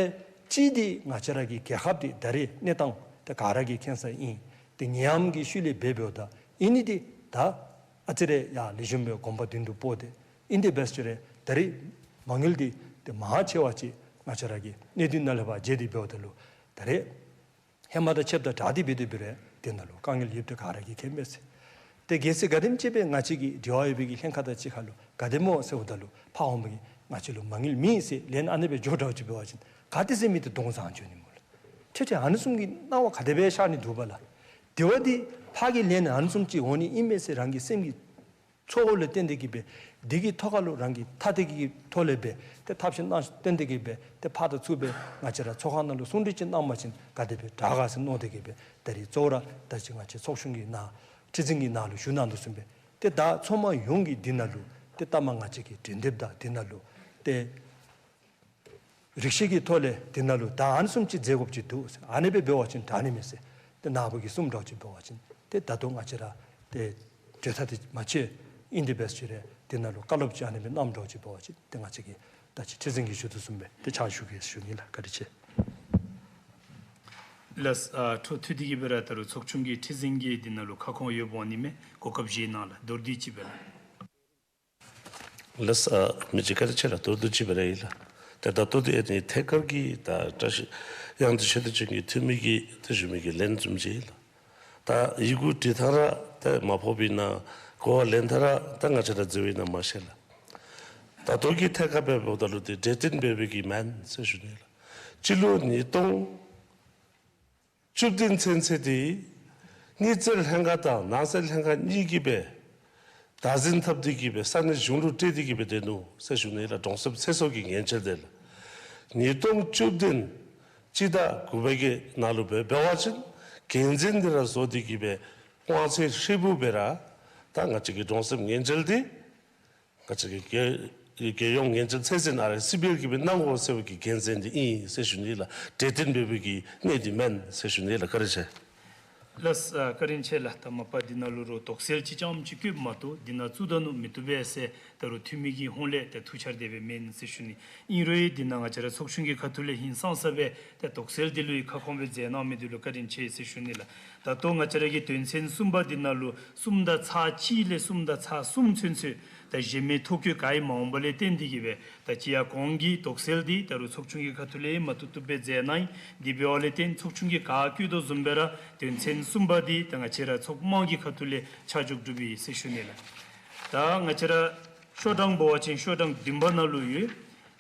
གཅིག་འདི་ང་བཅས་ར་གི་རྒྱལ་ཁབ་འདི་ད་རེས་གནས་སྟངས་ཏེ་ག་ར་གིས་མཁྱེན་ས་ཨིན། ཏེ་ནད་ཡམས་ཀྱི་ཤུལ་ལས་འབད་འབདཝ་ད་ཨིན་ནི་འདི་ད་ཨ་ཙི་རེ་ཡར་ལེགས་ཤོམ་སྦེ་གོམ་པ་མདུན་དུ་སྤོ་སྟེ་ཨིན་དེ་འབད་ཟེར་ཅི་རུང་ད་རེས་མ་དངུལ་འདི་ཏེ་མང་ཆེ་བ་ཅིག་ང་བཅས་ར་གི་གནད་དོན་ནང་ལས་ཕར་བརྗེ་སྟེ་འབདཝ་ད་ལུ་ད་རེས་ཧེ་མ་དང་ཕྱདཔ་ད་དྲག་སྟེ་འབད་དེ་འབད་རུང་དེ་ནང་ལུ་དཀའ་ངལ་ཡོདཔ་འདི་ག་ར་གིས་མཁྱེན་པས་ཟེར། ཏེ་གལ་སྲིད་ག་དེམ་ཅིག་སྦེ་ང་བཅས་ཀྱི་འབྲེལ་བ་ཡོད་པའི་གི་ལྷན་ཁག་དང་གཅིག་ཁར་ལུ་ག་དེ་སྨོ་ཟེརཝ་ད་ལུ་ཕར་འོང་པའི་གི་ང་བཅས་ལུ་མ་དངུལ་མེད་ཟེར་ལན་ཨ་ནི་སྦེ་འགྱོ་འདྲཝ་ཅིག་འབད་བ་ཅིན་ག་ཏེ་ཟེར་མི་འདི་གདོང་བཟང་འགྱོ་ནི་སྨོ་ལགས། ཏེ་ཏེ་ཨ་ནི་བཟུམ་གྱི་སྣང་བ་ག་དེ་སྦེ་ཤར་ནི་འདུག་པ་ལགས། དེ་བ་འདི་ཕར་གྱི་ལན་ཨ་ནི་བཟུམ་ཅིག་འོང་ནི་ཨིན་མས་ཟེར་རང་གི་སེམས་ཀྱི་ཚོར་བ་ལུ་བརྟེན་ཏེ་གི་སྦེ་འདི་གི་ཐོག་ཁར་ལུ་རང་གི་ཐ་དད་ཀྱི་ཐོག་ལས་སྦེ་ཏེ་ཐབས་ཤེས་གནང་བརྟེན་ཏེ་གི་སྦེ་ཏེ་ཕར་དང་ཚུར་སྦེ་ང་བཅས་ར་ཚོགས་ཁང་ནང་ལུ་གསུང་གྲོས་ཅིག་གནང་པ་ཅིན་ག་དེ་སྦེ་དྲག་ག་ཟེར་མནོ་སྟེ་གི་སྦེ་ད་རེས་གཙོ་བོ་ར་ད་ཅི་ང་བཅས་ཚོགས་ཆུང་གི་ནང་ཁྲི་འཛིན་གྱི་ནང་ལུ་ཞུ་གནང་དོ་བཟུམ་སྦེ་ཏེ་ད་ཚོགས་མི་ཡོངས་ཀྱིས་འདི་ནང་ལུ་ཏེ་ལྟ་མ་ང་བཅས་ཀྱི་གྲོས་འདེབས་དང་འདི་ནང་ལུ་ཏེ་རིགས་ཤེས་ཀྱི་ཐོག་ལས་འདི་ནང་ལུ་ད་ཨ་ནི་བཟུམ་ཅིག་མཛད་དགོཔ་ཅིག་འདུག་ཟེར། ཨ་ནི་སྦེ་འབད་བ་ཅིན་དྲག་ནི་མས་ཟེར། ཏེ་ནཱ་བུ་གིས་གསུངམ་འདྲཝ་ཅིག་འབད་བ་ཅིན་ཏེ་ད་ལྟོ་ང་བཅས་ར་ཏེ་གྲོས་ཐག་འདི་མ་ཆོད་ ཨིན་ཏེ་འབད་ཅི་རུང་དེ་ནང་ལུ་བཀའ་སློབ་ཅིག་ཨ་ནི་སྦེ་གནངམ་འདྲཝ་ཅིག་འབད་བ་ཅིན་ཏེ་ང་བཅས་ཀྱིས་ད་ཅི་ཁྲི་འཛིན་གྱིས་ཞུ་དོ་བཟུམ་སྦེ་ཏེ་ཕྱག་ཞུ་གེ་ཞུ་ནི་ལགས། བཀའ་དྲིན་ཆེ། ལགས། ཨ་འཕྲོ་མཐུད་དེ་གི་སྦེ་ར་ད་རུང་ཚོགས་ཆུང་གི་ཁྲི་འཛིན་གྱིས་འདི་ནང་ལུ་ཁ་སྐོང་ཡོདཔ་འོང་ནི་མས། གོ་སྐབས་བཞེས་གནང་ལགས། མདོར་བསྡུས་ཅིག་སྦེ་ལགས། ལགས། ཨ་མི་རྗེ་བཀའ་དྲིན་ཆེ་ལགས། མདོར་བསྡུས་ཅིག་སྦེ་ར་ཨིན་ལགས། ཏེ་ད་ལྟོ་འདི་ཨ་ནི་ཐད་ཀར་གྱི་ད་བཀྲ་ཤིས་དབྱངས་སྒྲོན་ཆོས་སྡེ་ཅན་གྱི་འཐུས་མི་གིས་ཏེ་ཞུ་མི་གི་ལན་བཟུམ་ཅིག་ཨིན་ལགས། ད་ཡི་གུ་བྲིས་ཐངས་ར་ཏེ་མ་ཕོགཔ་ཨིན་ན་གོ་བ་ལེན་ཐངས་ར་ད་ང་བཅས་ར་འཛོལ་བ་ཨིན་ན་མ་ཤེས་ལགས། ད་ལྟོ་གི་ཐད་ཁར་འབདཝ་ད་ལུ་ཏེ་གྲོས་བསྟུན་འབད་བའི་གི་མེན་ཟེར་ཞུ་ནི་ལགས། སྤྱི་ལོ་ཉིས་སྟོང་བཅུ་བདུན་ཚུན་ཚོད་འདི་དངུལ་རྩིས་ལྷན་ཁག་དང་ནང་སྲིད་ལྷན་ཁག་གཉིས་ཀྱིས་སྦེ་བདག་འཛིན་འཐབ་སྟེ་གི་སྦེ་ས་གནས་གཞུང་ལུ་སྤྲོད་དེ་གི་སྦེ་སྡོད་ནུག་ཟེར་ཞུ་ནི་ལགས། གྲོང་གསེབ་ཚེ་སྲོག་གི་ཉེན་བཅོལ་འདི་ལགས། ཉིས་སྟོང་བཅུ་བདུན་སྤྱི་ཟླ་དགུ་པའི་གི་ནང་ལུ་སྦེ་འབད་བ་ཅིན་འགན་འཛིན་འདི་ར་བཟོ་སྟེ་གི་སྦེ་དབང་ཚད་ཧྲིལ་བུ་སྦེ་ར་ད་ང་བཅས་ཀྱི་གྲོང་གསེབ་ཉེན་བཅོལ་འདི་ང་བཅས་ཀྱི་རྒྱལ་རྒྱལ་ཡོངས་ཉེན་བཅོལ་ཚད་འཛིན་ཨར་ཨའི་སི་བི་ཨེལ་གྱིས་སྦེ་གནང་དགོ་ཟེར་བའི་གི་འགན་འཛིན་འདི་ཨིན་ཟེར་ཞུ་ནི་ལགས། གྲོས་བསྟུན་འབད་བའི་གི་གནད་འདི་མེན་ཟེར་ཞུ་ནི་ལགས། བཀའ་དྲིན་ཆེ། ལགས། ཨ་བཀའ་དྲིན་ཆེ་ལགས། ད་མ་པ་འདི་ནང་ལུ་རོགས་དོགས་སེལ་ཅིག་རྐྱངམ་ཅིག་བཀོདཔ་མ་གཏོགས་འདི་ནང་བཙུགས་ད་ནུག་མི་བཏུབ་པས་ཟེར་ད་རུང་འཐུས་མི་གི་ཧོངས་ལས་ད་ཐུགས་འཆར་དེ་སྦེ་མེན་ཟེར་ཞུ་ནི། ཨིན་རུང་འདི་ནང་ང་བཅས་ར་ཚོགས་ཆུང་གི་ཁ་ཐུག་ལས་ཧིང་སངས་ས་སྦེ་ད་དོགས་སེལ་འདི་ལུ་ཡང་ཁ་སྐོང་སྦེ་མཛད་གནང་མི་འདི་ལུ་བཀའ་དྲིན་ཆེ་ཟེར་ཞུ་ནི་ལགས། ད་ལྟོ་ང་བཅས་ར་གི་དོན་ཚན་གསུམ་པ་འདི་ནང་ལུ་གསུམ་དང་ཚག་གཅིག་ལས་གསུམ་དང་ཚག་གསུམ་ཚུན་ཚོད་ད་གཞན་མི་ཐོ་བཀོད་ག་ཡང་མ་འོང་པ་ལས་བརྟེན་ཏེ་གི་སྦེ་ད་ཅི་ཡང་གོང་གི་དོགས་སེལ་འདི་ད་རུང་ཚོགས་ཆུང་གི་ཁ་ཐུག་ལས་མ་བཏུབ་བཏུབ་སྦེ་མཛད་གནང་ཡི། དེ་འབདཝ་ལས་བརྟེན་ཚོགས་ཆུང་གིས་ག་བཀོད་དོ་བཟུམ་སྦེ་ར་དོན་ཚན་གསུམ་པ་འདི་ད་ང་བཅས་ར་ཚོགས་དམངས་ཀྱི་ཁ་ཐུག་ལས་ཆ་འཇོག་གྲུབ་ཡི་ཟེར་ཞུ་ནི་ལགས། ད་ང་བཅས་ར་ཤོག་གྲངས་འབད་བ་ཅིན་ཤོག་གྲངས་བདུན་པ་ནང་ལུ་ཡོད།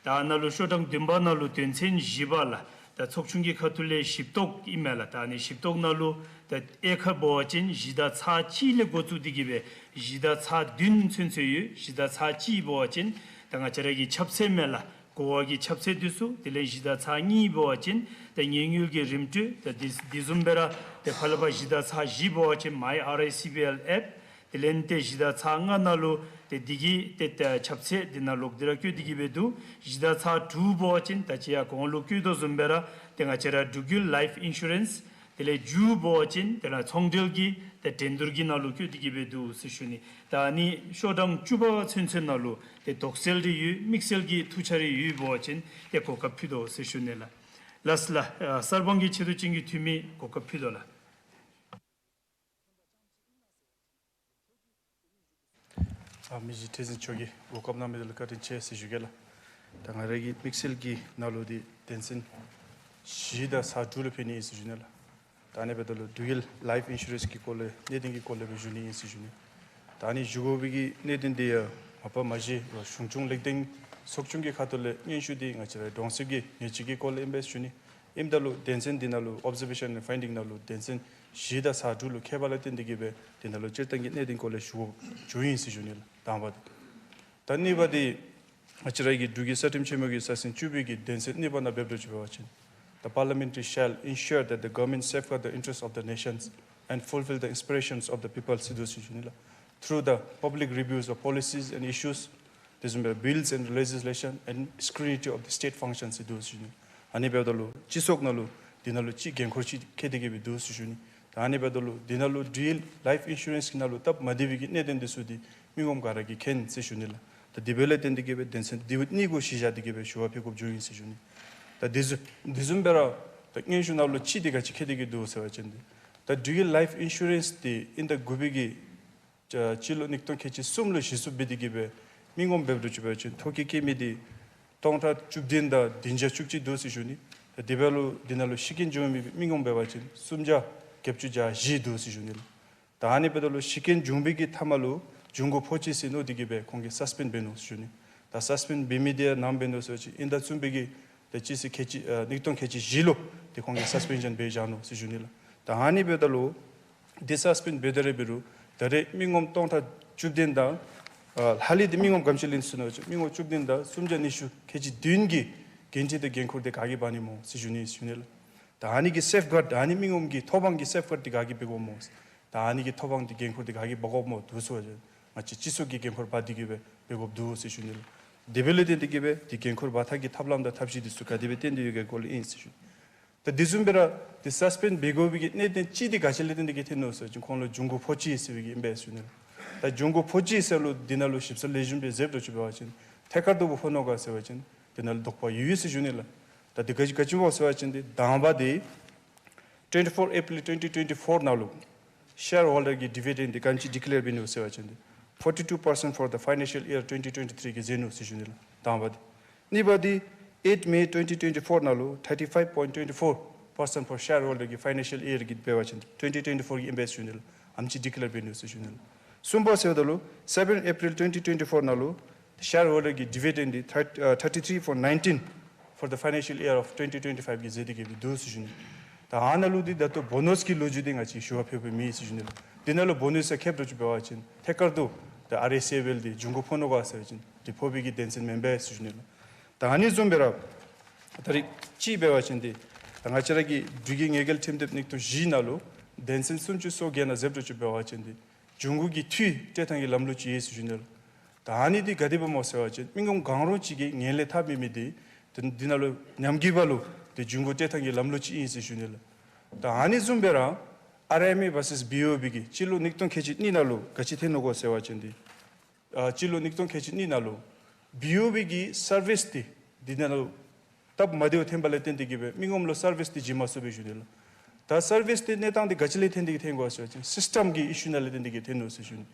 ད་ནང་ལུ་ཤོག་གྲངས་བདུན་པ་ནང་ལུ་དོན་ཚན་བཞི་པ་ལགས། ད་ཚོགས་ཆུང་གི་ཁ་ཐུག་ལས་ཞིབ་རྟོག་ཨིན་མས་ལགས། ད་ཨ་ནི་ཞིབ་རྟོག་ནང་ལུ་ད་དབྱེ་ཁག་འབད་བ་ཅིན་བཞི་དང་ཚག་གཅིག་ལས་འགོ་བཙུགས་ཏེ་གི་སྦེ་བཞི་དང་ཚག་བདུན་ཚུན་ཚོད་ཡོད། བཞི་དང་ཚག་གཅིག་འབད་བ་ཅིན་ད་ང་བཅས་ར་གི་ཁྱབ་ཚད་མས་ལགས། གོ་བ་གི་ཁྱབ་ཚད་འདི་ཚུ། དེ་ལས་བཞི་དང་ཚག་གཉིས་འབད་བ་ཅིན་ད་ཉེ་དངུལ་གྱི་རིམ་གྲོ། ད་དེ་དེ་བཟུམ་སྦེ་ར་ཏེ་ཕར་ལས་ཕར་བཞི་དང་ཚག་བཞི་འབད་བ་ཅིན་མའི་ཨར་ཨའི་སི་བི་ཨེལ་ཨེཔ། དེ་ལས་ཏེ་བཞི་དང་ཚག་ལྔ་ནང་ལུ་ཏེ་འདི་གི་ཏེ་ཏེ་ཁྱབ་ཚད་འདི་ནང་ལོག་སྟེ་ར་བཀོད་དེ་གི་སྦེ་འདུག། བཞི་དང་ཚག་དྲུག་འབད་བ་ཅིན་ད་ཅི་ཡང་གོང་ལུ་བཀོད་དོ་བཟུམ་སྦེ་ར་ཏེ་ང་བཅས་ར་འབྲུག་ཡུལ་ལའིཕ་ཨིན་ཤུ་རེནསི། དེ་ལས་བཅུ་འབད་བ་ཅིན་ཏེ་ར་ཚོང་འབྲེལ་གྱི་ཏེ་འགྲན་བསྡུར་གྱི་ནང་ལུ་བཀོད་དེ་གི་སྦེ་འདུག་ཟེར་ཞུ་ནི། ད་ཨ་ནི་ཤོག་གྲངས་བཅུ་པ་ཚུན་ཚོད་ནང་ལུ་ཏེ་དོགས་སེལ་རེ་ཡོད་དམིགས་བསལ་གྱི་ཐུགས་འཆར་རེ་ཡོད་འབད་བ་ཅིན་ཏེ་གོ་སྐབས་ཕུལ་དོ་ཟེར་ཞུ་ནི་ལགས། ལགས་ལགས། ཨ་གསར་སྤང་གི་ཆེ་བསྟོད་ཅན་གྱི་འཐུས་མི་གོ་སྐབས་ཕུལ་དོ་ལགས། ཨ་མི་རྗེ་ཁྲི་འཛིན་མཆོག་གིས་གོ་སྐབས་གནང་མི་འདི་ལུ་བཀའ་དྲིན་ཆེ་ཟེར་ཞུ་གེ་ལགས། ད་ང་རའི་གི་དམིགས་བསལ་གྱི་ནང་ལུ་འདི་དོན་ཚན་བཞི་དང་ཚག་དྲུག་ལུ་ཕན་ནི་ཨིན་ཟེར་ཞུ་ནི་ལགས། ད་ཨ་ནི་འབདཝ་ད་ལུ་འབྲུག་ཡུལ་ལའིཕ་ཨིན་ཤུ་རེནསི་གི་སྐོར་ལས་གནད་དོན་གྱི་སྐོར་ལས་སྦེ་ཞུ་ནི་ཨིན་ཟེར་ཞུ་ནི། ད་ཨ་ནི་ཞུ་དགོ་པའི་གི་གནད་དོན་འདི་ཡང་མ་པ་མ་གཞི་གཞུང་སྐྱོང་ལེགས་ལྡན་ཚོགས་ཆུང་གི་ཁ་ཐུག་ལས་སྙན་ཞུ་འདི་ང་བཅས་རའི་གྲོང་གསེབ་ཀྱི་ཉེས་བྱས་ཀྱི་སྐོར་ལས་ཨིན་པས་ཞུ་ནི། ཨིནམ་ད་ལུ་དོན་ཚན་འདི་ནང་ལུ་ཨོབ་ཛར་ཝེ་ཤཱན་ཨེནཌ་ཕའིན་ཌིང་ནང་ལུ་དོན་ཚན་བཞི་དང་ཚག་དྲུག་ལུ་མཁས་པ་ལུ་བརྟེན་ཏེ་གི་སྦེ་འདི་ནང་ལུ་སྤྱིར་བཏང་གི་གནད་དོན་སྐོར་ལས་ཞུ་དགོཔ་བྱུང་ཡི་ཟེར་ཞུ་ནི་ལགས། དང་པ་འདི། ད་གཉིས་པ་འདི་ང་བཅས་རའི་གི་འབྲུག་གི་རྩ་ཁྲིམས་ཆེན་མོ་གི་ས་ཟིན་བཅུ་པའི་གི་དོན་ཚན་གཉིས་པ་ནང་འབད་དོ་ཅིག་འབད་བ་ཅིན། The parliamentary shall ensure that the government safeguard the interests of the nations and fulfill the aspirations of the people ཟེར་འདུག་ཟེར་ཞུ་ནི་ལགས། Through the public reviews of policies and issues, དེ་བཟུམ་སྦེ་bills and legislation and scrutiny of the state functions ཟེར་འདུག་ཟེར་ཞུ་ནི། ཨ་ནི་འབདཝ་ད་ལུ་སྤྱི་ཚོགས་ནང་ལུ་འདི་ནང་ལུ་ཅིག་འགན་ཁུར་ཅིག་འཁྱེར་ཏེ་གི་སྦེ་འདུག་ཟེར་ཞུ་ནི། ད་ཨ་ནི་འབདཝ་ད་ལུ་འདི་ནང་ལུ་འབྲུག་ཡུལ་ལའིཕ་ཨིན་ཤུ་རེནསི་གི་ནང་ལུ་སྟབས་མ་བདེ་བའི་གི་གནད་དོན་འདི་ཚུ་འདི་མི་ངོམ་ག་ར་གིས་མཁྱེན་ཟེར་ཞུ་ནི་ལགས། ད་དེ་འབདཝ་ལས་བརྟེན་ཏེ་གི་སྦེ་དོན་ཚན་འདི་གཉིས་གུ་གཞི་བཞག་སྟེ་གི་སྦེ་ཞུ་བ་ཕུལ་དགོཔ་བྱུང་ཡི་ཟེར་ཞུ་ནི། ད་འདི་བཟུམ་འདི་བཟུམ་སྦེ་ར་ད་སྙན་ཞུ་ནང་ལུ་ཅིག་འདི་ག་ཅི་འཁྱེར་ཏེ་གི་འདུག་ཟེར་བ་ཅིན་འདི་ད་འབྲུག་ཡུལ་ལའིཕ་ཨིན་ཤུ་རེནསི་འདི་དབྱིན་ཟླ་དགུ་པའི་གི་སྤྱི་ལོ་ཉིས་སྟོང་ཁལ་གཅིག་གསུམ་ལུ་གཞི་བཙུགས་འབད་དེ་གི་སྦེ་མི་ངོམ་འབད་དོ་ཅིག་འབད་བ་ཅིན་ཐོ་བཀོད་བཀོད་མི་འདི་སྟོང་ཕྲག་བཅུ་བདུན་དང་བདུན་བརྒྱ་བཅུ་གཅིག་འདུག་ཟེར་ཞུ་ནི། ད་དེ་འབདཝ་ལུ་འདི་ནང་ལུ་ཤི་རྐྱེན་བྱུང་མི་མི་ངོམ་འབད་བ་ཅིན་སུམ་བརྒྱ་བརྒྱད་ཅུ་གྱ་བཞི་འདུག་ཟེར་ཞུ་ནི་ལགས། ད་ཨ་ནི་འབདཝ་ད་ལུ་ཤི་རྐྱེན་བྱུང་བའི་གི་མཐའ་མ་ལུ་འབྱུང་ཁུངས་ཕོག་ཅི་ཟེར་མནོ་སྟེ་གི་སྦེ་ཁོང་གིས་སཱས་པེནཌ་འབད་ནུག་ཟེར་ཞུ་ནི། ད་སཱས་པེནཌ་འབད་མི་འདི་ཡང་ནམ་འབད་ནུག་ཟེར་བ་ཅིན་དབྱིན་ཟླ་གསུམ་པའི་གི་ད་སྤྱི་ཟླ་ཁལ་གཅིག་ཨ་ཉིས་སྟོང་ཁལ་གཅིག་བཞི་ལུ་ཏེ་ཁོང་གིས་སཱས་པེན་ཤཱན་འབད་བཞག་ནུག་ཟེར་ཞུ་ནི་ལགས། ད་ཨ་ནི་འབདཝ་ད་ལུ་འདི་སཱས་པེནཌ་འབད་དེ་ར་འབད་རུང་ད་རེས་མི་ངོམ་སྟོང་ཕྲག་བཅུ་བདུན་དང་ཨ་ལྷག་ལུས་ཏེ་མི་ངོམ་ག་དེམ་ཅིག་ལེན་སོང་ནུག་ཟེར་བ་ཅིན་མི་ངོམ་བཅུ་བདུན་དང་སུམ་བརྒྱ་ཉི་ཤུ་ཁལ་གཅིག་བདུན་གྱི་འགན་འཁྲི་དང་འགན་ཁུར་འདི་ག་གིས་འབག་ནི་སྨོ་ཟེར་ཞུ་ནི་ཞུ་ནི་ལགས། ད་ཨ་ནི་གི་སེཕ་གཱཌ་ཨ་ནི་མི་ངོམ་གྱི་ཐོབ་དབང་གི་སེཕ་གཱཌ་འདི་ག་གིས་འབད་དགོཔ་སྨོ། ད་ཨ་ནི་གི་ཐོབ་དབང་འདི་འགན་ཁུར་འདི་ག་གིས་འབག་དགོཔ་སྨོ་འདུག་ཟེར་བ་ཅིན་ང་བཅས་སྤྱི་ཚོགས་ཀྱིས་འགན་ཁུར་འབག་སྟེ་གི་སྦེ་འབད་དགོཔ་འདུག་ཟེར་ཞུ་ནི་ལགས། དེ་འབདཝ་ལས་བརྟེན་ཏེ་གི་སྦེ་འདི་འགན་ཁུར་འབག་ཐངས་ཀྱི་ཐབས་ལམ་དང་ཐབས་ཤེས་འདི་ཚུ་ག་དེ་སྦེ་བཏོན་ཏེ་ཡོད་ག་གི་སྐོར་ལས་ཨིན་ཟེར་ཞུ་ནི། ད་དེ་བཟུམ་སྦེ་ར་འདི་སཱས་པེནཌ་འབད་དགོ་པའི་གི་གནད་དོན་ཅིག་འདི་ག་ཅི་ལས་བརྟེན་ཏེ་གི་ཐོན་ནུག་ཟེར་བ་ཅིན་ཁོང་ལུ་འབྱུང་ཁུངས་ཕོག་ཅི་ཟེར་བའི་གི་ཨིན་པས་ཟེར་ཞུ་ནི་ལགས། ད་འབྱུང་ཁུངས་ཕོག་ཅི་ཟེར་ལུ་འདི་ནང་ལུ་ཞིབ་འཚོལ་ལེགས་ཤོམ་སྦེ་མཛདཔ་འདྲཝ་ཅིག་འབད་བ་ཅིན་ཐད་ཀར་དུ་ཕོག་ནུག་ག་ཟེར་བ་ཅིན་འདི་ནང་ལུ་དོགས་པ་ཡོད་ཡོད་ཟེར་ཞུ་ནི་ལགས། ད་འདི་ག་ཅི་ག་ཅི་སྨོ་ཟེར་བ་ཅིན་འདི་དང་པ་འདི་twenty-four April twenty twenty-four ནང་ལུ་ཤེར་ཧོལ་ཌར་གི་ཌི་བི་ཌེནཌ་འདི་ག་དེམ་ཅིག་ཌི་ཀི་ལེར་འབད་ནུག་ཟེར་བ་ཅིན་འདི་forty-two percent for the financial year twenty twenty-three གི་མཛད་ནུག་ཟེར་ཞུ་ནི་ལགས། དང་པ་འདི། གཉིས་པ་འདི་eight May twenty twenty-four ནང་ལུ་thirty-five point twenty-four percent for shareholder གི་financial year གི་འབད་བ་ཅིན་twenty twenty-four གི་ཨིན་པས་ཟེར་ཞུ་ནི་ལགས། ཨ་ནེམ་ཅིག་ཌི་ཀི་ལེར་འབད་ནུག་ཟེར་ཞུ་ནི་ལགས། གསུམ་པ་ཟེརཝ་ད་ལུ་seven April twenty twenty-four ནང་ལུ་ཤེར་ཧོལ་ཌར་གི་ཌི་བི་ཌེནཌ་འདི་thirty, uh, thirty-three point nineteen for the financial year of twenty twenty-five གི་མཛད་དེ་གི་སྦེ་འདུག་ཟེར་ཞུ་ནི། ད་ཨ་ནཱ་ལུ་འདི་ད་ལྟོ་བོ་ནཱས་ཀྱི་ལོ་རྒྱུས་འདི་ང་བཅས་ཞུ་བ་ཕོད་པའི་མེད་ཟེར་ཞུ་ནི་ལགས། འདི་ནང་ལུ་བོ་ནཱས་ཟེར་ཁེབ་འདྲཝ་ཅིག་འབད་བ་ཅིན་ཐད་ཀར་དུ་ད་ཨར་ཨེསི་ཨེཕ་ཨེལ་འདི་འབྱུང་ཁུངས་ཕོག་ནུག་ག་ཟེར་བ་ཅིན་འདི་ཕོག་པའི་གི་དོན་ཚན་མེན་པས་ཟེར་ཞུ་ནི་ལགས། ད་ཨ་ནི་བཟུམ་སྦེ་ར་ད་རིས་ཅིག་འབད་བ་ཅིན་འདི་ད་ང་བཅས་ར་གི་འབྲུག་གི་དངུལ་འབྲེལ་ཁྲིམས་དེབ་གཉིས་སྟོང་བཞི་ནང་ལུ་དོན་ཚན་སུམ་ཅུ་སོ་བརྒྱད་ནང་མཛདཔ་འདྲཝ་ཅིག་འབད་བ་ཅིན་འདི་འབྱུང་ཁུངས་ཀྱི་འཐུས་སྤྲོད་ཐངས་ཀྱི་ལམ་ལུགས་ཅིག་ཡོད་ཟེར་ཞུ་ནི་ལགས། ད་ཨ་ནི་འདི་ག་དེ་སྦེ་སྨོ་ཟེར་བ་ཅིན་མི་ངོམ་གང་རུང་ཅིག་གིས་ངན་ལྷད་འཐབ་མི་མི་འདི་འདི་ནང་ལུ་ཉམས་རྒུད་པ་ལུ་འདི་འབྱུང་ཁུངས་སྤྲོད་ཐངས་ཀྱི་ལམ་ལུགས་ཅིག་ཨིན་ཟེར་ཞུ་ནི་ལགས། ད་ཨ་ནི་བཟུམ་སྦེ་ར་ཨར་ཨེམ་ཨེ་བར་སེས་བི་ཨོ་བི་གི་སྤྱི་ལོ་གཉིས་སྟོང་ཁལ་གཅིག་གཉིས་ནང་ལུ་ག་ཅི་ཐོན་ནུག་གོ་ཟེར་བ་ཅིན་འདི་ཨ་སྤྱི་ལོ་གཉིས་སྟོང་ཁལ་གཅིག་གཉིས་ནང་ལུ་བི་ཨོ་བི་གི་སར་བིསི་འདི་འདི་ནང་ལུ་སྟབས་མ་བདེཝ་ཐོན་པ་ལས་བརྟེན་ཏེ་གི་སྦེ་མི་ངོམ་ལུ་སར་བིསི་འདི་བྱིན་མ་ཚུགས་པས་ཞུ་ནི་ལགས། ད་སར་བིསི་འདི་གནས་སྟངས་འདི་ག་ཅི་ལས་བརྟེན་ཏེ་གི་ཐོན་གོ་ཟེར་བ་ཅིན་སིསི་ཊེམ་གི་ཨི་ཤུ་ནང་ལས་བརྟེན་ཏེ་གི་ཐོན་ནུག་ཟེར་ཞུ་ནི།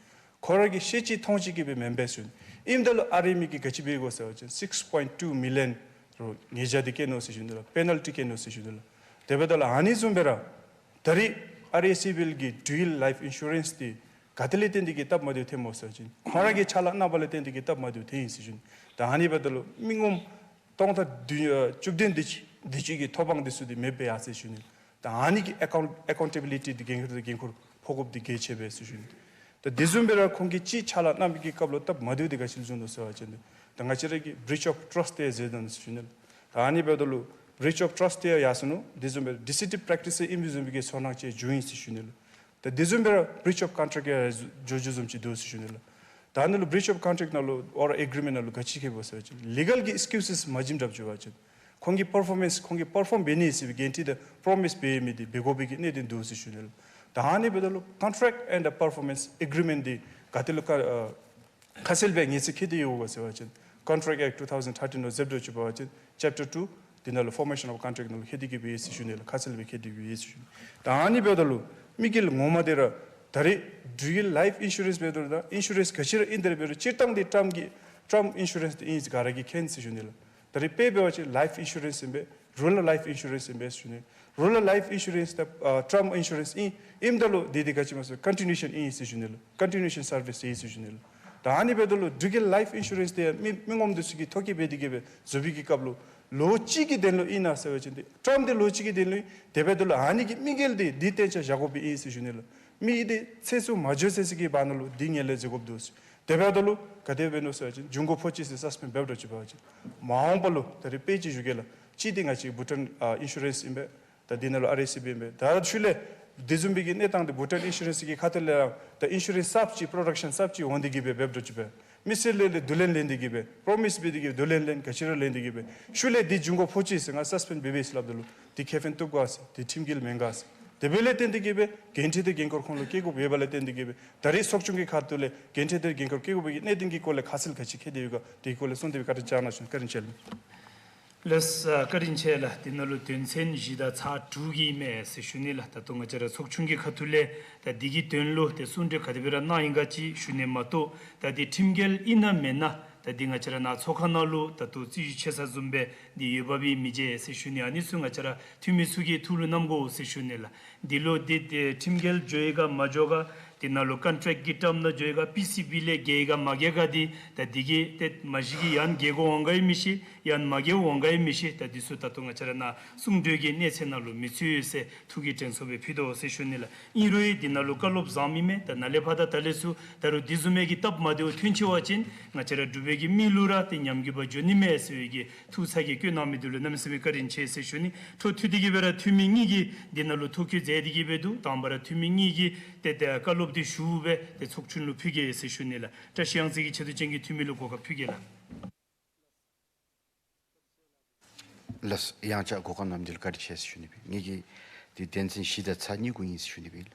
ཁོང་ར་གིས་ཤེས་ཅི་མཐོང་ཅི་གི་སྦེ་མེན་པས་ཞུ་ནི། ཨིནམ་ད་ལུ་ཨར་ཨེམ་ཨེ་གིས་ག་ཅི་འབད་གོ་ཟེར་བ་ཅིན་སིགསི་པོའིནཊི་ཊུ་མི་ལི་ཡོན་རོགས་ཉེས་བྱ་འདི་བཀལ་ནུག་ཟེར་ཞུ་ནི་ལགས། པེ་ནཱལ་ཊི་བཀལ་ནུག་ཟེར་ཞུ་ནི་ལགས། དེ་འབདཝ་ད་ལུ་ཨ་ནི་བཟུམ་སྦེ་ར་ད་རིས་ཨར་ཨེསི་ཨེཕ་ཨེལ་གི་འབྲུག་ཡུལ་ལའིཕ་ཨིན་ཤུ་རེནསི་འདི་ག་ཏེ་ལས་བརྟེན་ཏེ་གི་སྟབས་མ་བདེཝ་ཐོནམ་སྨོ་ཟེར་བ་ཅིན་ཁོང་ར་གིས་ཕྱག་ལཱ་གནངམ་ལས་བརྟེན་ཏེ་གི་སྟབས་མ་བདེཝ་ཐོན་ཡི་ཟེར་ཞུ་ནི། ད་ཨ་ནི་འབདཝ་ད་ལུ་མི་ངོམ་སྟོང་ཕྲག་བདུན་ཨ་བཅུ་བདུན་འདི་ཅིག་འདི་ཅིག་གི་ཐོབ་དབང་འདི་ཚུ་འདི་མེདཔ་སྦེ་ཡར་སོ་ཡི་ཟེར་ཞུ་ནི། ད་ཨ་ནི་གི་ཨེ་ཀའུནཊ་ཨེ་ཀའུན་ཊེ་བི་ལི་ཊི་འདི་འགན་ཁུར་འདི་འགན་ཁུར་ཕོག་དགོཔ་འདི་གལ་ཆེ་བས་ཟེར་ཞུ་ནི། ད་དེ་བཟུམ་སྦེ་ར་ཁོང་གིས་ཅིག་ཕྱག་ལཱ་གནང་བའི་གི་སྐབས་ལུ་སྟབས་མ་བདེཝ་འདི་ག་ཅི་ལུ་བཟུང་ནུག་ཟེར་བ་ཅིན་འདི་ད་ང་བཅས་ར་གིས་བི་རིཆ་ཨོཕ་ཊརསཊ་ཟེར་ད་ནི་ཟེར་ཞུ་ནི་ལགས། ད་ཨ་ནི་འབདཝ་ད་ལུ་བི་རིཆ་ཨོཕ་ཊརསཊ་ཡང་ཡར་སོ་ནུག། དེ་བཟུམ་སྦེ་ཌི་སི་ཊི་བི་པེ་རེག་ཊིསི་ཨིན་པའི་བཟུམ་གྱི་ཚོར་སྣང་ཅིག་བྱུང་ཡི་ཟེར་ཞུ་ནི་ལགས། ད་དེ་བཟུམ་སྦེ་ར་བི་རིཆ་ཨོཕ་ཀོན་ཊེཀཊ་ཡང་འགྱོ་འགྱོཝ་བཟུམ་ཅིག་འདུག་ཟེར་ཞུ་ནི་ལགས། ད་ཨ་ནི་ལུ་བི་རིཆ་ཨོཕ་ཀོན་ཊེཀཊ་ནང་ལུ་ཨོ་རཱལ་ཨེག་རི་མེནཊ་ནང་ལུ་ག་ཅི་ཁེབ་སྨོ་ཟེར་བ་ཅིན་ལི་གཱལ་གྱི་ཨེགསི་ཀིའུ་སིས་མ་བྱིནམ་འདྲཝ་ཅིག་འབད་བ་ཅིན་ཁོང་གིས་པར་ཕོར་མེནསི་ཁོང་གིས་པར་ཕོརམ་འབད་ནི་ཟེར་བའི་གྷ་རན་ཊི་དང་པྲོ་མིསི་འབད་མི་འདི་འབད་དགོ་པའི་གི་གནད་དོན་འདུག་ཟེར་ཞུ་ནི་ལགས། ད་ཨ་ནི་འབདཝ་ད་ལུ་ཀོན་ཊེཀཊ་ཨེནཌ་པར་ཕོར་མེནསི་ཨེག་རི་མེནཊ་འདི་ག་ཏེ་ལུ་ཁ་ཨ་ཁ་གསལ་སྦེ་ངེས་ཚིག་ཁེབས་ཏེ་ཡོད་ག་ཟེར་བ་ཅིན་ཀོན་ཊེཀཊ་ཨེཀཊ་ཊུ་ཐའུ་ཟེན་ཐར་ཊིན་ལུ་མཛདཔ་འདྲཝ་ཅིག་འབད་བ་ཅིན་ཅེབ་ཊར་ཊུ་འདི་ནང་ལུ་ཕོར་མེ་ཤཱན་ཨོཕ་ཀོན་ཊེཀཊ་ནང་ལུ་ཁེབས་ཏེ་གི་སྦེ་ཡོད་ཟེར་ཞུ་ནི་ལགས། ཁ་གསལ་སྦེ་ཁེབས་ཏེ་གི་སྦེ་ཡོད་ཟེར་ཞུ་ནི། ད་ཨ་ནི་འབདཝ་ད་ལུ་མི་དཀྱིལ་ངོ་མ་འདི་ར་ད་རིས་འབྲུག་གི་ལའིཕ་ཨིན་ཤུ་རེནསི་འབད་རུང་དང་ཨིན་ཤུ་རེནསི་ག་ཅི་ར་ཨིན་དེ་ར་འབད་རུང་སྤྱིར་བཏང་འདི་ཊརམ་གྱི་ཊརམ་ཨིན་ཤུ་རེནསི་འདི་ཨིན་ཟེར་ག་ར་གིས་མཁྱེན་ཟེར་ཞུ་ནི་ལགས། ད་རིས་དཔེ་འབད་བ་ཅིན་ལའིཕ་ཨིན་ཤུ་རེནསི་ཨིན་པས། རུ་རཱལ་ལའིཕ་ཨིན་ཤུ་རེནསི་ཨིན་པས་ཟེར་ཞུ་ནི། རུ་རཱལ་ལའིཕ་ཨིན་ཤུ་རེནསི་དང་ཨ་ཊརམ་ཨིན་ཤུ་རེནསི་ཨིན་ཨིནམ་ད་ལུ་འདི་འདི་ག་ཅི་སྨོ་ཟེར་ཀོན་ཊི་ནིའུ་ཨེ་ཤཱན་ཨིན་ཟེར་ཞུ་ནི་ལགས། ཀོན་ཊི་ནིའུ་ཨེ་ཤཱན་སར་བིསི་ཨིན་ཟེར་ཞུ་ནི་ལགས། ད་ཨ་ནི་འབདཝ་ད་ལུ་འབྲུག་གི་ལའིཕ་ཨིན་ཤུ་རེནསི་འདི་མི་མི་ངོམ་འདི་ཚུ་གིས་ཐོ་བཀོད་འབད་དེ་གི་སྦེ་བཟོ་བའི་གི་སྐབས་ལུ་ལོ་གཅིག་གི་དོན་ལུ་ཨིན་ན་ཟེར་བ་ཅིན་འདི་ཊརམ་འདི་ལོ་གཅིག་གི་དོན་ལུ་ཨིན། དེ་འབདཝ་ད་ལུ་ཨ་ནི་གི་དམིགས་ཡུལ་འདི་འདི་བརྟན་ཆ་བཞག་དགོཔ་ཨིན་ཟེར་ཞུ་ནི་ལགས། མི་འདི་ཚེ་སུ་མ་འགྱོ་ཚེ་ཟེར་གྱི་བར་ན་ལུ་འདི་ངན་ལྷད་འཛེམ་དགོཔ་འདུག་ཟེར། དེ་འབདཝ་ད་ལུ་ག་དེ་འབད་ནུག་ཟེར་བ་ཅིན་འབྱུང་ཁུངས་ཕོག་ཅི་ཟེར་སཱསི་པེནཌ་འབདཝ་འདྲཝ་ཅིག་འབད་བ་ཅིན་མ་འོངས་པ་ལུ་ད་རིས་དཔེ་ཅིག་ཞུ་གེ་ལགས། གཅིག་འདི་ང་བཅས་བྷུ་ཊཱན་ཨ་ཨིན་ཤུ་རེནསི་ཨིན་པས། ད་འདི་ནང་ལུ་ཨར་ཨེསི་ཨེཕ་ཨེལ་ཨིན་པས། ད་ཤུལ་ལས་དེ་བཟུམ་སྦེ་གི་གནས་སྟངས་འདི་བྷུ་ཊཱན་ཨིན་ཤུ་རེནསི་གི་ཁ་ཐུག་ལས་ར་ད་ཨིན་ཤུ་རེནསི་གསརཔ་ཅིག་པྲོ་ཌག་ཤཱན་གསརཔ་ཅིག་འོང་སྟེ་གི་སྦེ་འབདཝ་འདྲཝ་ཅིག་འབད་མི་སེར་ལས་ལས་བསྡུ་ལེན་ལེན་ཏེ་གི་སྦེ་པྲོ་མིསི་འབད་དེ་གི་བསྡུ་ལེན་ལེན་ག་ཅི་ར་ལེན་ཏེ་གི་སྦེ་ཤུལ་ལས་འདི་འབྱུང་ཁུངས་ཕོག་ཅི་ཟེར་ང་སཱསི་པེནཌ་འབད་འབད་ཟེར་སླབ་ད་ལུ་འདི་ཁེ་ཕན་བཏུབ་ག་ཟེར་འདི་ཁྲིམས་འགལ་མེན་ག་ཟེར། དེ་འབདཝ་ལས་བརྟེན་ཏེ་གི་སྦེ་འགན་འཁྲི་འདི་འགན་ཁུར་ཁོང་ལུ་བཀལ་དགོཔ་ཡོདཔ་ལས་བརྟེན་ཏེ་གི་སྦེ་ད་རིས་ཚོགས་ཆུང་གི་ཁ་ཐུག་ལས་འགན་འཁྲི་འདི་འགན་ཁུར་བཀལ་དགོ་པའི་གི་གནད་དོན་གྱི་སྐོར་ལས་ཁ་གསལ་ག་ཅི་ཁེབས་ཏེ་ཡོད་ག་དེ་གི་སྐོར་ལས་གསུངས་ཏེ་སྦེ་བཀའ་དྲིན་བསྐྱང་གནང་ཞུ་ནི། བཀའ་དྲིན་ཆེ་ལགས། ལགས་སོ། བཀའ་དྲིན་ཆེ་ལགས། འདི་ནང་ལུ་དོན་ཚན་བཞི་དང་ཚར་དྲུག་གི་ཨིན་མས་ཟེར་ཞུ་ནི་ལགས། ད་ལྟོ་ང་བཅས་ར་ཚོགས་ཆུང་གི་ཁ་ཐུག་ལས་ད་འདི་གི་དོན་ལུ་ཏེ་གསུང་གྲོས་ག་དེ་སྦེ་ར་གནང་ཡི་ག་ཅིག་ཞུ་ནི་མ་གཏོགས་ད་འདི་ཁྲིམས་འགལ་ཨིན་ན་མེན་ན་ད་འདི་ང་བཅས་ར་ནཱ་ཚོགས་ཁང་ནང་ལུ་ད་ལྟོ་རྩིས་ཞིབ་ཆེ་ས་བཟུམ་སྦེ་འདི་འོས་འབབ་ཨིན་མི་མཇལ་ཟེར་ཞུ་ནི། ཨ་ནི་ཚུ་ང་བཅས་ར་འཐུས་མི་ཚུ་གིས་ཐུགས་ལུ་བསྣམ་དགོ་ཟེར་ཞུ་ནི་ལགས། འདི་ལུ་འདི་ཏེ་ཁྲིམས་འགལ་འགྱོ་ཡི་ག་མ་འགྱོ་ག་འདི་ནང་ལུ་ཀོན་ཊེཀཊ་གི་ཊརམ་ནང་འགྱོ་ཡི་ག་པི་སི་བི་ལས་འགལ་ཡི་ག་མ་འགལ་ག་འདི་ད་འདི་གིས་ཏེ་མ་གཞི་གིས་ཡང་འགལ་དགོཔ་འོང་ག་ཡང་མི་ཤེས། ཡང་མ་འགལ་དགོཔ་འོང་ག་ཡང་མི་ཤེས། ད་འདི་ཚུ་ད་ལྟོ་ང་བཅས་ར་ནཱ་གསུང་གྲོས་ཀྱི་གནས་ཚད་ནང་ལུ་མི་ཚུད་ཟེར་ཐུགས་ཀྱི་དྲན་གསོ་སྦེ་ཕུལ་དོ་ཟེར་ཞུ་ནི་ལགས། ཨིན་རུང་འདི་ནང་ལུ་བཀའ་སློབ་བཟང་མི་མས། ད་ནཱ་ལས་ཕར་ད་ད་ལས་ཚུར་ད་རུང་འདི་བཟུམ་མའི་གི་སྟབས་མ་བདེཝ་ཐོན་ཅི་བ་ཅིན་ང་བཅས་ར་འབྲུག་པའི་གི་མི་ལུ་ར་ཏེ་ཉམས་རྒུད་པ་འགྱོ་ནི་མས་ཟེར་བའི་གི་ཐུགས་ཚ་གྱང་བཀོད་གནང་མི་འདི་ལུ་གནམ་མེད་ས་མེད་བཀའ་དྲིན་ཆེ་ཟེར་ཞུ་ནི། འཕྲོ་མཐུད་དེ་གི་སྦེ་ར་འཐུས་མི་གཉིས་ཀྱིས་འདི་ནང་ལུ་ཐུགས་ཁུར་མཛད་དེ་གི་སྦེ་འདུག། དང་པ་ར་འཐུས་མི་གཉིས་ཀྱིས་ཏེ་ཏེ་བཀའ་སློབ་འདི་ཞུ་སྦེ་ཏེ་ཚོགས་ཆུང་ལུ་ཕུལ་གེ་ཟེར་ཞུ་ནི་ལགས། བཀྲ་ཤིས་གཡང་རྩེ་གི་ཆེ་བསྟོད་ཅན་གྱི་འཐུས་མི་ལུ་གོ་སྐབས་ཕུལ་གེ་ལགས། ལགས་སོ། ཡང་བསྐྱར་གོ་སྐབས་གནང་མི་འདི་ལུ་བཀའ་དྲིན་ཆེ་ཟེར་ཞུ་ནི་སྦེ། ངེ་གི་འདི་དོན་ཚན་བཞི་དང་ཚར་གཉིས་གུ་ཨིན་ཟེར་ཞུ་ནི་སྦེ་ལགས།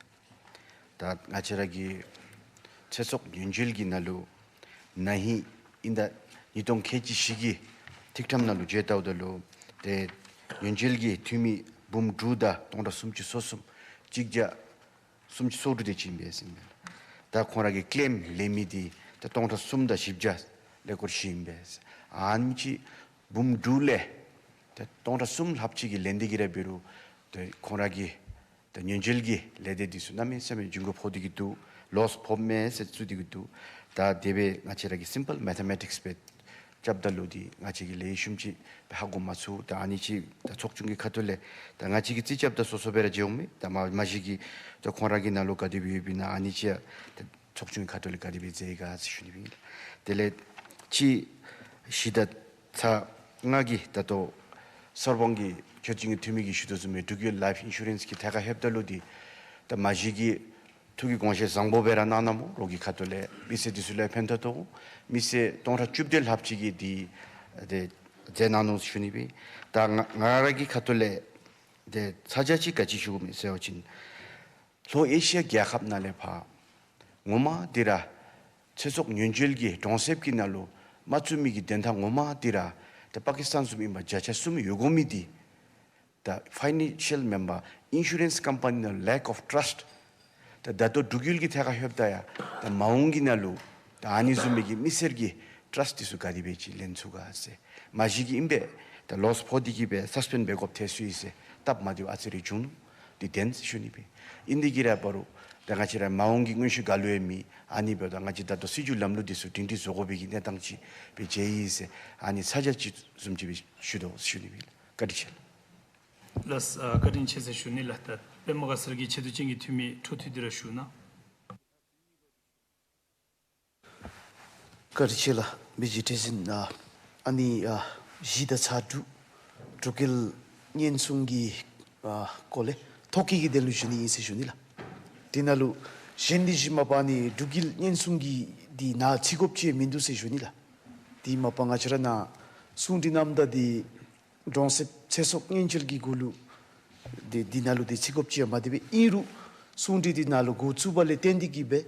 ད་ང་བཅས་ར་གི་ ཚེ་སྲོག་ཉེན་བཅོལ་གྱི་ནང་ལུ་ན་ཧིང་ཨིན་ཟླ་ཉིས་སྟོང་ཁལ་གཅིག་བཞི་གི་ཐིག་ཕྲེང་ནང་ལུ་བརྗེ་ལྟཝ་ད་ལུ་ཏེ་ཉེན་བཅོལ་གྱི་འཐུས་མི་འབུམ་དྲུག་དང་སྟོང་ཕྲག་སུམ་ཅུ་སོ་གསུམ་གཅིག་བརྒྱ་སུམ་ཅུ་སོ་དྲུག་དེ་ཅིག་ཨིན་པས་ཟེར་ཨིན་པས། ད་ཁོང་ར་གི་ཀེམ་ལེན་མི་འདི་ད་སྟོང་ཕྲག་གསུམ་དང་བཞི་བརྒྱ་ལེ་སྐོར་ཅིག་ཨིན་པས། ཨ་ནི་ཅིག་འབུམ་དྲུག་ལས་ད་སྟོང་ཕྲག་གསུམ་ལྷགཔ་ཅིག་གིས་ལེན་ཏེ་གི་ར་འབད་རུང་ད་ཁོང་ར་གི་ད་ཉེན་བཅོལ་གྱི་ལས་སྡེ་འདི་ཚུ་གནམ་མེད་ས་མེད་འགྱུར་ཁ་ཕོག་སྟེ་གི་འདུག། ལོསི་ཕོགཔ་མས་ཟེར་བཙུགས་ཏེ་གི་འདུག། ད་དེ་སྦེ་ང་བཅས་ར་གི་སིམ་པཱལ་མེ་ཐེ་མེ་ཊིཀསི་སྦེ་རྐྱབ་ད་ལུ་འདི་ང་བཅས་ཀྱིས་ལེགས་ཤོམ་ཅིག་སྦེ་ཧ་གོ་མ་ཚུགས། ད་ཨ་ནི་ཅིག་ད་ཚོགས་ཆུང་གི་ཁ་ཐུག་ལས་ད་ང་བཅས་ཀྱིས་རྩིས་རྐྱབ་ད་སོ་སོ་སྦེ་ར་མཇལཝ་མས། ད་མ་མ་གཞི་གི་ད་ཁོང་ར་གི་ནང་ལུ་ག་དེ་སྦེ་ཡོདཔ་ཨིན་ན་ཨ་ནི་ཅིག་ད་ཚོགས་ཆུང་གི་ཁ་ཐུག་ལས་ག་དེ་སྦེ་མཛད་ག་ཟེར་ཞུ་ནི་ཨིན། དེ་ལས་ཅིག་གཞི་བདག་ཚ་ང་གིས་ད་ལྟོ་གསར་སྤང་གི་ཆོས་སྐྱོང་གི་འཐུས་མི་གིས་ཞུ་དོ་བཟུམ་སྦེ་འབྲུག་ཡུལ་ལའིཕ་ཨིན་ཤུ་རེནསི་གི་ཐད་ཁར་ལྷོདཔ་ད་ལུ་འདི་ད་མ་གཞི་གི་ཐུགས་ཀྱི་དགོངས་བཞེད་བཟང་པོ་སྦེ་ར་གནང་གནངམ་སྨོ། རོགས་ཀྱི་ཁ་ཐུག་ལས་མི་སེར་འདི་ཚུ་ལུ་ཕན་ཐོགས་དོ། མི་སེར་སྟོང་ཕྲག་བཅུ་བདུན་ལྷགཔ་ཅིག་གིས་འདི་ཏེ་མཛད་གནང་ནུག་ཟེར་ཞུ་ནི་ཨིན། ད་ང་ང་ར་གི་ཁ་ཐུག་ལས་ཏེ་ཚ་གྱང་ཅིག་ག་ཅི་ཞུཝ་མས་ཟེར་བ་ཅིན་ལྷོ་ཨེ་ཤི་ཡ་རྒྱལ་ཁབ་ནང་ལས་ཕར་ངོ་མ་འདི་ར་ཚེ་སྲོག་ཉེན་བཅོལ་གྱི་གྲོང་གསེབ་ཀྱི་ནང་ལུ་མ་བཙུགས་མི་གི་དོན་དག་ངོ་མ་འདི་ར་ད་པ་ཀི་སི་ཐན་བཟུམ་ཨིནམ་བརྒྱ་ཆ་གསུམ་ཡོད་དགོ་མི་འདི་ད་ཕའི་ནན་ཤལ་མེན་པར་ཨིན་ཤུ་རེནསི་ཀམ་པ་ནི་ནང་ལེག་ཨོཕ་ཊརསཊ། ད་ད་ལྟོ་འབྲུག་ཡུལ་གྱི་ཐད་ཁར་ལྷོདཔ་ད་ཡང་ད་མ་འོངས་ཀྱི་ནང་ལུ་ད་ཨ་ནི་བཟུམ་མའི་གི་མི་སེར་གྱི་ཊརསཊ་འདི་ཚུ་ག་དེ་སྦེ་ཅིག་ལེན་ཚུགས་ག་ཟེར། མ་གཞི་གི་ཨིན་པས། ད་ལོསི་ཕོག་སྟེ་གི་སྦེ་སཱསི་པེནཌ་འབད་དགོཔ་ཐལ་སོ་ཡི་ཟེར་སྟབས་མ་བདེཝ་ཨ་ཙི་རེ་བྱུང་ནུག། འདི་བདེན་ཟེར་ཞུ་ནི་ཨིན། ཨིན་ཏེ་གི་ར་འབད་རུང་ད་ང་བཅས་ར་མ་འོངས་ཀྱི་མངོན་ཤེས་ག་ལུ་ཡང་མེད། ཨ་ནི་འབདཝ་ད་ང་བཅས་ད་ལྟོ་སྲིད་བྱུས་ལམ་ལུགས་འདི་ཚུ་སྒྲིང་སྒྲི་བཟོ་དགོ་པའི་གི་གནས་སྟངས་ཅིག་སྦེ་མཇལ་ཡི་ཟེར་ཨ་ནི་ཚ་གྱང་ཅིག་བཟུམ་ཅིག་སྦེ་ཞུ་དོ་ཟེར་ཞུ་ནི་ཨིན། བཀའ་དྲིན་ཆེ་ལགས། ལགས་སོ། ཨ་བཀའ་དྲིན་ཆེ་ཟེར་ཞུ་ནི་ལགས། ད་པདྨ་དགའ་ཚལ་གྱི་ཆེ་བསྟོད་ཅན་གྱི་འཐུས་མི་འཕྲོ་མཐུད་དེ་ར་ཞུ་གནང་། བཀའ་དྲིན་ཆེ་ལགས། མི་རྗེ་བཀྲིས་འཛིན། ཨ་ཨ་ནི་ཨ་གཞི་བདག་ཚ་དྲུག་འབྲུག་ཡུལ་གཉེན་སྲུང་གི་ཨ་སྐོར་ལས་ཐོ་བཀོད་ཀྱི་དོན་ལུ་ཞུ་ནི་ཨིན་ཟེར་ཞུ་ནི་ལགས། དེ་ནང་ལུ་གཞན་འདི་བཞི་མ་པ་ཨ་ནི་འབྲུག་ཡུལ་གཉེན་སྲུང་གི་འདི་ནང་བརྩི་དགོཔ་ཅིག་མིན་འདུག་ཟེར་ཞུ་ནི་ལགས། དེ་མ་པ་ང་བཅས་ར་ནཱ་གསུང་གྲོས་གནངམ་ད་འདི་གྲོང་གསེབ་ཚེ་སྲོག་ཉེན་བཅོལ་གྱི་གུ་ལུ་འདི་འདི་ནང་ལུ་འདི་བརྩི་དགོཔ་ཅིག་ཡང་མ་དེ་སྦེ་ཨིན་རུང་གསུང་གྲོས་འདི་ནང་ལུ་འགོ་བཙུགས་པ་ལས་བརྟེན་ཏེ་གི་སྦེ་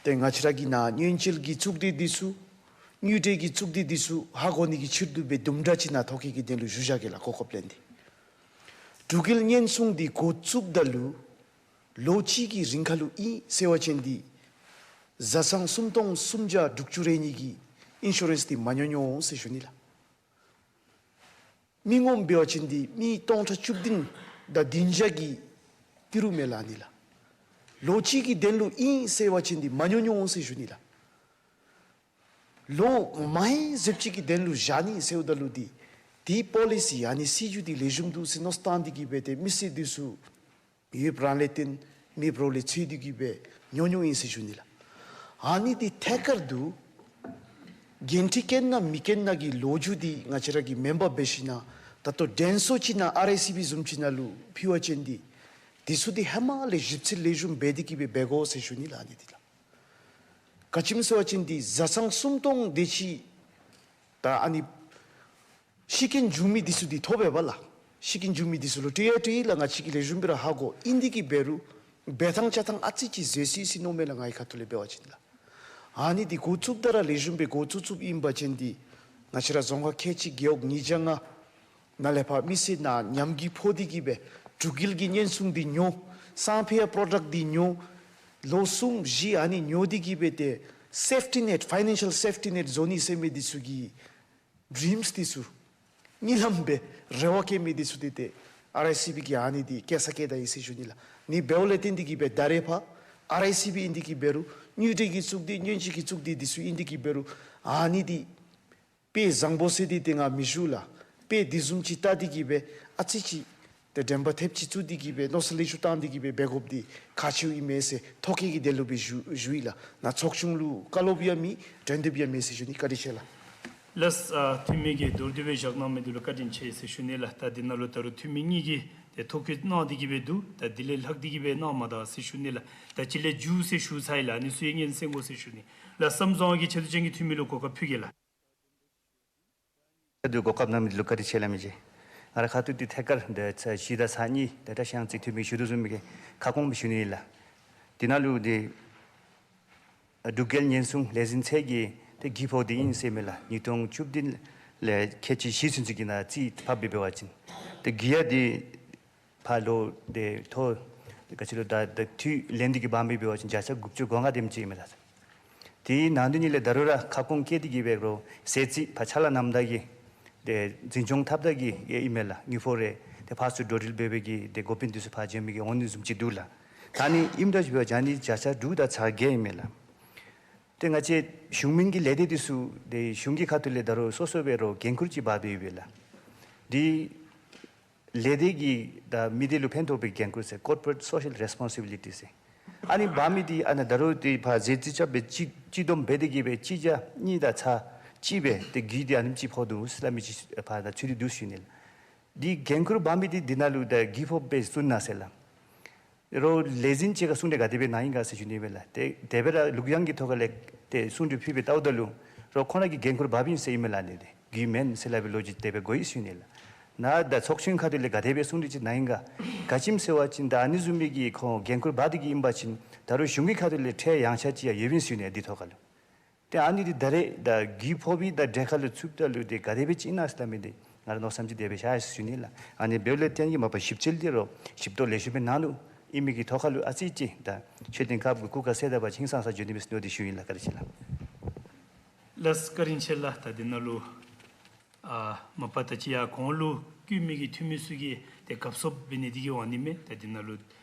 ཏེ་ང་བཅས་ར་གི་ནཱ་ཉེན་བཅོལ་གྱི་གཙུག་སྡེ་འདི་ཚུ་དངུལ་འབྲེལ་གྱི་གཙུག་སྡེ་འདི་ཚུ་ཧ་གོ་ནི་གི་ཕྱིར་དུ་སྦེ་དུམ་གྲ་ཅིག་ནཱ་ཐོ་བཀོད་ཀྱི་དོན་ལུ་ཞུ་བཞག་གེ་ལགས། གོ་སྐབས་ལེན་ཏེ། འབྲུག་ཡུལ་གཉེན་སྲུང་འདི་འགོ་བཙུགསཔ་ད་ལུ་ལོ་གཅིག་གི་རིང་ཁར་ལུ་ཨིན་ཟེར་བ་ཅིན་འདི་བཟའ་ཚང་སུམ་སྟོང་སུམ་བརྒྱ་དྲུག་ཅུ་རེ་གཉིས་ཀྱི་ཨིན་ཤུ་རེནསི་འདི་མ་ཉོ་ཉོ་འོང་ཟེར་ཞུ་ནི་ལགས། མི་ངོམ་འབད་བ་ཅིན་འདི་མི་སྟོང་ཕྲག་བཅུ་བདུན་དང་བདུན་བརྒྱ་གི་ཏི་རུ་མས་ལགས་ཨ་ནི་ལགས། ལོ་གཅིག་གི་དོན་ལུ་ཨིན་ཟེར་བ་ཅིན་འདི་མ་ཉོ་ཉོ་འོང་ཟེར་ཞུ་ནི་ལགས། ལོ་མ་ཧེ་ཟེརཝ་ཅིག་གི་དོན་ལུ་བཞག་ནི་ཟེརཝ་ད་ལུ་འདི་འདི་པོ་ལི་སི་ཨ་ནི་སྲིད་བྱུས་འདི་ལེགས་ཤོམ་འདུག་ཟེར་མནོ་བསམ་བཏང་སྟེ་གི་སྦེ་ཏེ་མི་སེར་འདི་ཚུ་ཡོདཔ་རང་ལས་བརྟེན་མེདཔ་རོགས་ལས་འཚོལ་ཏེ་གི་སྦེ་ཉོ་ཉོཝ་ཨིན་ཟེར་ཞུ་ནི་ལགས། ཨ་ནི་འདི་ཐད་ཀར་དུ་འགན་འཁྲི་བཀལ་ན་མི་བཀལ་ན་གི་ལོ་རྒྱུས་འདི་ང་བཅས་ར་གིས་མེན་པར་འབད་ཞིན་ན་ད་ལྟོ་དྲན་གསོ་ཅིག་ནང་ཨར་ཨའི་སི་བི་བཟུམ་ཅིག་ནང་ལུ་ཕུལ་བ་ཅིན་འདི་འདི་ཚུ་འདི་ཧེ་མ་ལས་ཞིབ་འཚོལ་ལེགས་ཤོམ་འབད་དེ་གི་སྦེ་འབད་དགོ་ཟེར་ཞུ་ནི་ལགས་ཨ་ནི་འདི་ལགས། ག་ཅི་སྨོ་ཟེར་བ་ཅིན་འདི་བཟའ་ཚང་སུམ་སྟོང་དེ་ཅིག་ད་ཨ་ནི་ཤི་རྐྱེན་བྱུང་མི་འདི་ཚུ་འདི་ཐོབ་པས་པ་ལགས། ཤི་རྐྱེན་བྱུང་མི་འདི་ཚུ་ལུ་སྤྲོད་ཡང་སྤྲོད་ཡི་ལགས། ང་བཅས་ཀྱིས་ལེགས་ཤོམ་སྦེ་ར་ཧ་གོ། ཨིན་ཏེ་གི་འབད་རུང་འབད་ཐངས་བཅའ་ཐངས་ཨ་ཙི་ཅིག་བཟོ་སྲིད་སྲིད་མནོཝ་མས་ལགས། ངེའི་ཁ་ཐུག་ལས་འབད་བ་ཅིན་ལགས། ཨ་ནི་འདི་འགོ་བཙུགསཔ་ད་ར་ལེགས་ཤོམ་སྦེ་འགོ་བཙུགས་བཙུགསཔ་ཨིན་པ་ཅིན་འདི་ང་བཅས་ར་རྫོང་ཁག་ཁལ་གཅིག་རྒེད་འོག་ཉིས་བརྒྱ་ལྔ་ནང་ལས་ཕར་མི་སེར་ནང་ཉམས་རྒུད་ཕོག་སྟེ་གི་སྦེ་འབྲུག་ཡུལ་གྱི་གཉེན་སྲུང་འདི་ཉོ། སང་ཕོད་པྲོ་ཌཀཊ་འདི་ཉོ། ལོ་གསུམ་བཞི་ཨ་ནི་ཉོ་སྟེ་གི་སྦེ་ཏེ་སེཕ་ཊི་ནེཊ་ཕའི་ནན་ཤལ་སེཕ་ཊི་ནེཊ་བཟོ་ནི་ཟེར་མི་འདི་ཚུ་གི་ཌི་རིམས་འདི་ཚུ་གཉིད་ལམ་སྦེ་རེ་བ་བསྐྱེད་མི་འདི་ཚུ་འདི་ཏེ་ཨར་ཨའི་སི་བི་གིས་ཨ་ནི་འདི་བཀལ་ས་བཀལ་ད་ཡི་ཟེར་ཞུ་ནི་ལགས། ཨ་ནི་འབདཝ་ལས་བརྟེན་ཏེ་གི་སྦེ་ད་རེས་ཕར་ཨར་ཨའི་སི་བི་ཨིན་ཏེ་གི་འབད་རུང་དངུལ་འབྲེལ་གྱི་གཙུག་སྡེ་ཉེན་བཅོལ་གྱི་གཙུག་སྡེ་འདི་ཚུ་ཨིན་ཏེ་གི་འབད་རུང་ཨ་ནི་འདི་དཔེ་བཟང་པོ་ཟེར་འདི་ཏེ་ང་མི་ཞུ་ལགས། དཔེ་འདི་བཟུམ་ཅིག་བལྟ་སྟེ་གི་སྦེ་ཨ་ཙི་ཅིག་ཏེ་དྲན་པ་ཐེབས་ཅིག་བཙུགས་ཏེ་གི་སྦེ་མནོ་བསམ་ལེགས་ཤོམ་བཏང་སྟེ་གི་སྦེ་འབད་དགོཔ་འདི་ཁག་ཆེཝ་ཨིན་མས་ཟེར་ཐོ་བཀོད་ཀྱི་དོན་ལུ་སྦེ་ཞུ་ཞུ་ཡི་ལགས། ནཱ་ཚོགས་ཆུང་ལུ་བཀའ་སློབ་ཡང་མེད། དྲན་འདོདཔ་ཡང་མེད་ཟེར་ཞུ་ནི། བཀའ་དྲིན་ཆེ་ལགས། ལགས། ཨ་འཐུས་མི་གིས་མདོར་བསྡུས་སྦེ་བཞག་གནང་མི་འདི་ལུ་བཀའ་དྲིན་ཆེ་ཟེར་ཞུ་ནི་ལགས། ད་འདི་ནང་ལུ་ད་རུང་འཐུས་མི་གཉིས་ཀྱིས་ཏེ་ཐོ་བཀོད་གནང་སྟེ་གི་སྦེ་འདུག། ད་འདི་ལས་ལྷག་སྟེ་གི་སྦེ་གནང་མ་ད་ཟེར་ཞུ་ནི་ལགས། ད་ཅི་ལས་མཇུག་ཟེར་ཞུ་ཚར་ཡི་ལགས། ཨ་ནི་ཚུ་ཡང་སྙན་གསན་དགོ་ཟེར་ཞུ་ནི་ལགས། བསམ་རྫོང་གི་ཆེ་བསྟོད་ཅན་གྱི་འཐུས་མི་ལུ་གོ་སྐབས་ཕུལ་གེ་ལགས། ད་གོ་སྐབས་གནང་མི་འདི་ལུ་བཀའ་དྲིན་ཆེ་ལགས། མི་རྗེ་ང་རའི་ཁ་ཐུག་འདི་ཐད་ཀར་འདི་ཚ་གཞི་བདག་ཚ་གཉིས་འདི་བཀྲ་ཤིས་གཡང་རྩེ་འཐུས་མི་ཞུ་དོ་བཟུམ་མའི་གི་ཁ་སྐོང་སྦེ་ཞུ་ནི་ཨིན་ལགས། འདི་ནང་ལུ་འདི་ འབྲུག་རྒྱལ་ཉེན་སྲུང་ལས་འཛིན་ཚད་ཀྱི་ཏེ་གི་ཕོགས་འདི་ཨིན་ཟེར་མས་ལགས། ཉིས་སྟོང་བཅུ་བདུན་ལས་ཁལ་གཅིག་བཞི་ཚུན་ཚོད་ཀྱི་ནང་རྩིས་ཕབ་སྦེ་འབད་བ་ཅིན་ཏེ་གི་ཡ་འདི་ཕར་ལོ་འདི་ཐོག་ག་ཅི་ལོ་ད་ད་དུས་ལེན་འདི་གི་བར་མི་འབད་བ་ཅིན་བརྒྱ་ཆ་དགུ་བཅུ་གོ་ལྔ་དེམ་ཅིག་ཨིན་མས་ལགས། དེའི་ནང་དོན་ཉིད་ལས་ད་རུང་ར་ཁ་སྐོང་བཀལ་ཏེ་གི་སྦེ་རོགས་ཟས་རྩིས་ཕར་ཕྱག་ལཱ་གནངམ་ད་གི་ཏེ་འཛིན་སྐྱོང་འཐབ་ད་གི་ཨིན་མས་ལགས། དངུལ་ཕོགས་རེ་ཏེ་ཕར་ཚུར་འགྲོ་འགྲུལ་འབད་བའི་གི་ཏེ་འགོ་དཔོན་འདི་ཚུ་ཕར་འབྱོན་མི་གི་འོང་ནི་བཟུམ་ཅིག་འདུག་ལགས། ད་ནི་ཨིནམ་འདྲཝ་ཅིག་འབད་བ་ཅིན་ཨ་ནི་བརྒྱ་ཆ་དྲུག་དང་ཚག་བརྒྱད་ཨིན་མས་ལགས། ཏེ་ང་བཅས་གཞུང་མིན་གྱི་ལས་སྡེ་འདི་ཚུ་ཏེ་གཞུང་གི་ཁ་ཐུག་ལས་ད་རུང་སོ་སོ་སྦེ་རོགས་འགན་ཁུར་ཅིག་འབག་སྦེ་ཡོད་པས་ལགས། འདི་ལས་སྡེ་གི་ད་མི་སྡེ་ལུ་ཕན་ཐོགས་པའི་འགན་ཁུར་ཟེར་Corporate Social Responsibility ཟེར། ཨ་ནི་འབག་མི་འདི་ཨ་ནཱ་ད་རུང་ཏེ་ཕར་ཟས་རྩིས་རྐྱབ་སྦེ་གཅིག་གཅིག་བསྡོམས་འབད་དེ་གི་སྦེ་གཅིག་བརྒྱ་གཉིས་དང་ཚག་གཅིག་སྦེ་ཏེ་གི་འདི་ཨ་ནེམ་ཅིག་ཕོག་འདུག་ཟེར་སླབ་མི་ཅིག་ཕར་ད་ཚུད་དེ་འདུག་ཟེར་ཞུ་ནི་ལགས། འདི་འགན་ཁུར་འབག་མི་འདི་འདི་ནང་ལུ་ད་གི་ཕོགས་སྦེ་བཙུགས་གནང་ཟེར་ལགས། རོགས་ལས་འཛིན་ཅིག་ཁར་གསུང་གྲོས་ག་དེ་སྦེ་གནང་ཡི་ག་ཟེར་ཞུ་ནི་སྦེ་ལགས། ཏེ་དེ་སྦེ་ར་ལུགས་ཡང་གི་ཐོག་ཁ་ལས་ཏེ་གསུང་གྲོས་ཕུལ་སྦེ་བལྟཝ་ད་ལུ་རོགས་ཁོང་ར་གིས་འགན་ཁུར་འབག་འབདཝ་ཨིན་ཟེར་ཨིན་མས་ལགས། ཨ་ནི་འདི་གི་མེན་ཟེར་སླབ་པའི་ལོ་རྒྱུས་དེ་སྦེ་གོ་ཡི་ཟེར་ཞུ་ནི་ལགས། ནཱ་ད་ཚོགས་ཆུང་ཁ་ཐུག་ལས་ག་དེ་སྦེ་གསུང་གྲོས་ཅིག་གནང་ཡི་ག། ག་ཅི་སྨོ་ཟེར་བ་ཅིན་ད་ཨ་ནི་བཟུམ་མའི་གི་ཁོང་འགན་ཁུར་འབག་སྟེ་གི་ཨིན་པ་ཅིན་ད་རུང་གཞུང་གི་ཁ་ཐུག་ལས་ཁྲལ་ཡངས་ཆག་ཅིག་ཡང་ཡོདཔ་ཨིན་ཟེར་ཞུ་ནི་འདི་ཐོག་ཁ་ལུ། ཏེ་ཨ་ནི་འདི་ད་རེས་ད་གི་ཕོག་པའི་ད་གྲལ་ཁ་ལུ་ཚུདཔ་ད་ལུ་ཏེ་ག་དེ་སྦེ་ཅིག་ཨིན་ན་ཟེར་སླབ་མི་འདི་ང་ར་མནོ་བསམ་ཅིག་དེ་སྦེ་ཤར་ཡི་ཟེར་ཞུ་ནི་ལགས། ཨ་ནི་འབདཝ་ལས་བརྟེན་གི་མ་པ་ཞིབ་དཔྱད་འདི་རོགས་ཞིབ་རྟོག་ལེགས་ཤོམ་སྦེ་གནང་ནུག་ཨིན་མི་གི་ཐོག་ཁ་ལུ་ཨ་ཙི་ཅིག་ད་ཆོས་དོན་ཁག་གི་སྐུ་ཁ་སེལ་ད་པ་ཅིན་ཧིང་སངས་ས་འགྱོ་ནི་མས་ཟེར་མནོ་སྟེ་ཞུ་ཡི་ལགས། བཀའ་དྲིན་ཆེ་ལགས། ལགས་བཀའ་དྲིན་ཆེ་ལགས། ད་འདི་ནང་ལུ་ཨ་མ་པ་ད་ཅི་ཡར་གོང་ལུ་བཀོད་མི་གི་འཐུས་མི་ཚུ་གིས་ཏེ་གབ་གསབ་འབད་ནི་འདི་གིས་འོང་ནི་མས། ད་འདི་ནང་ལུ་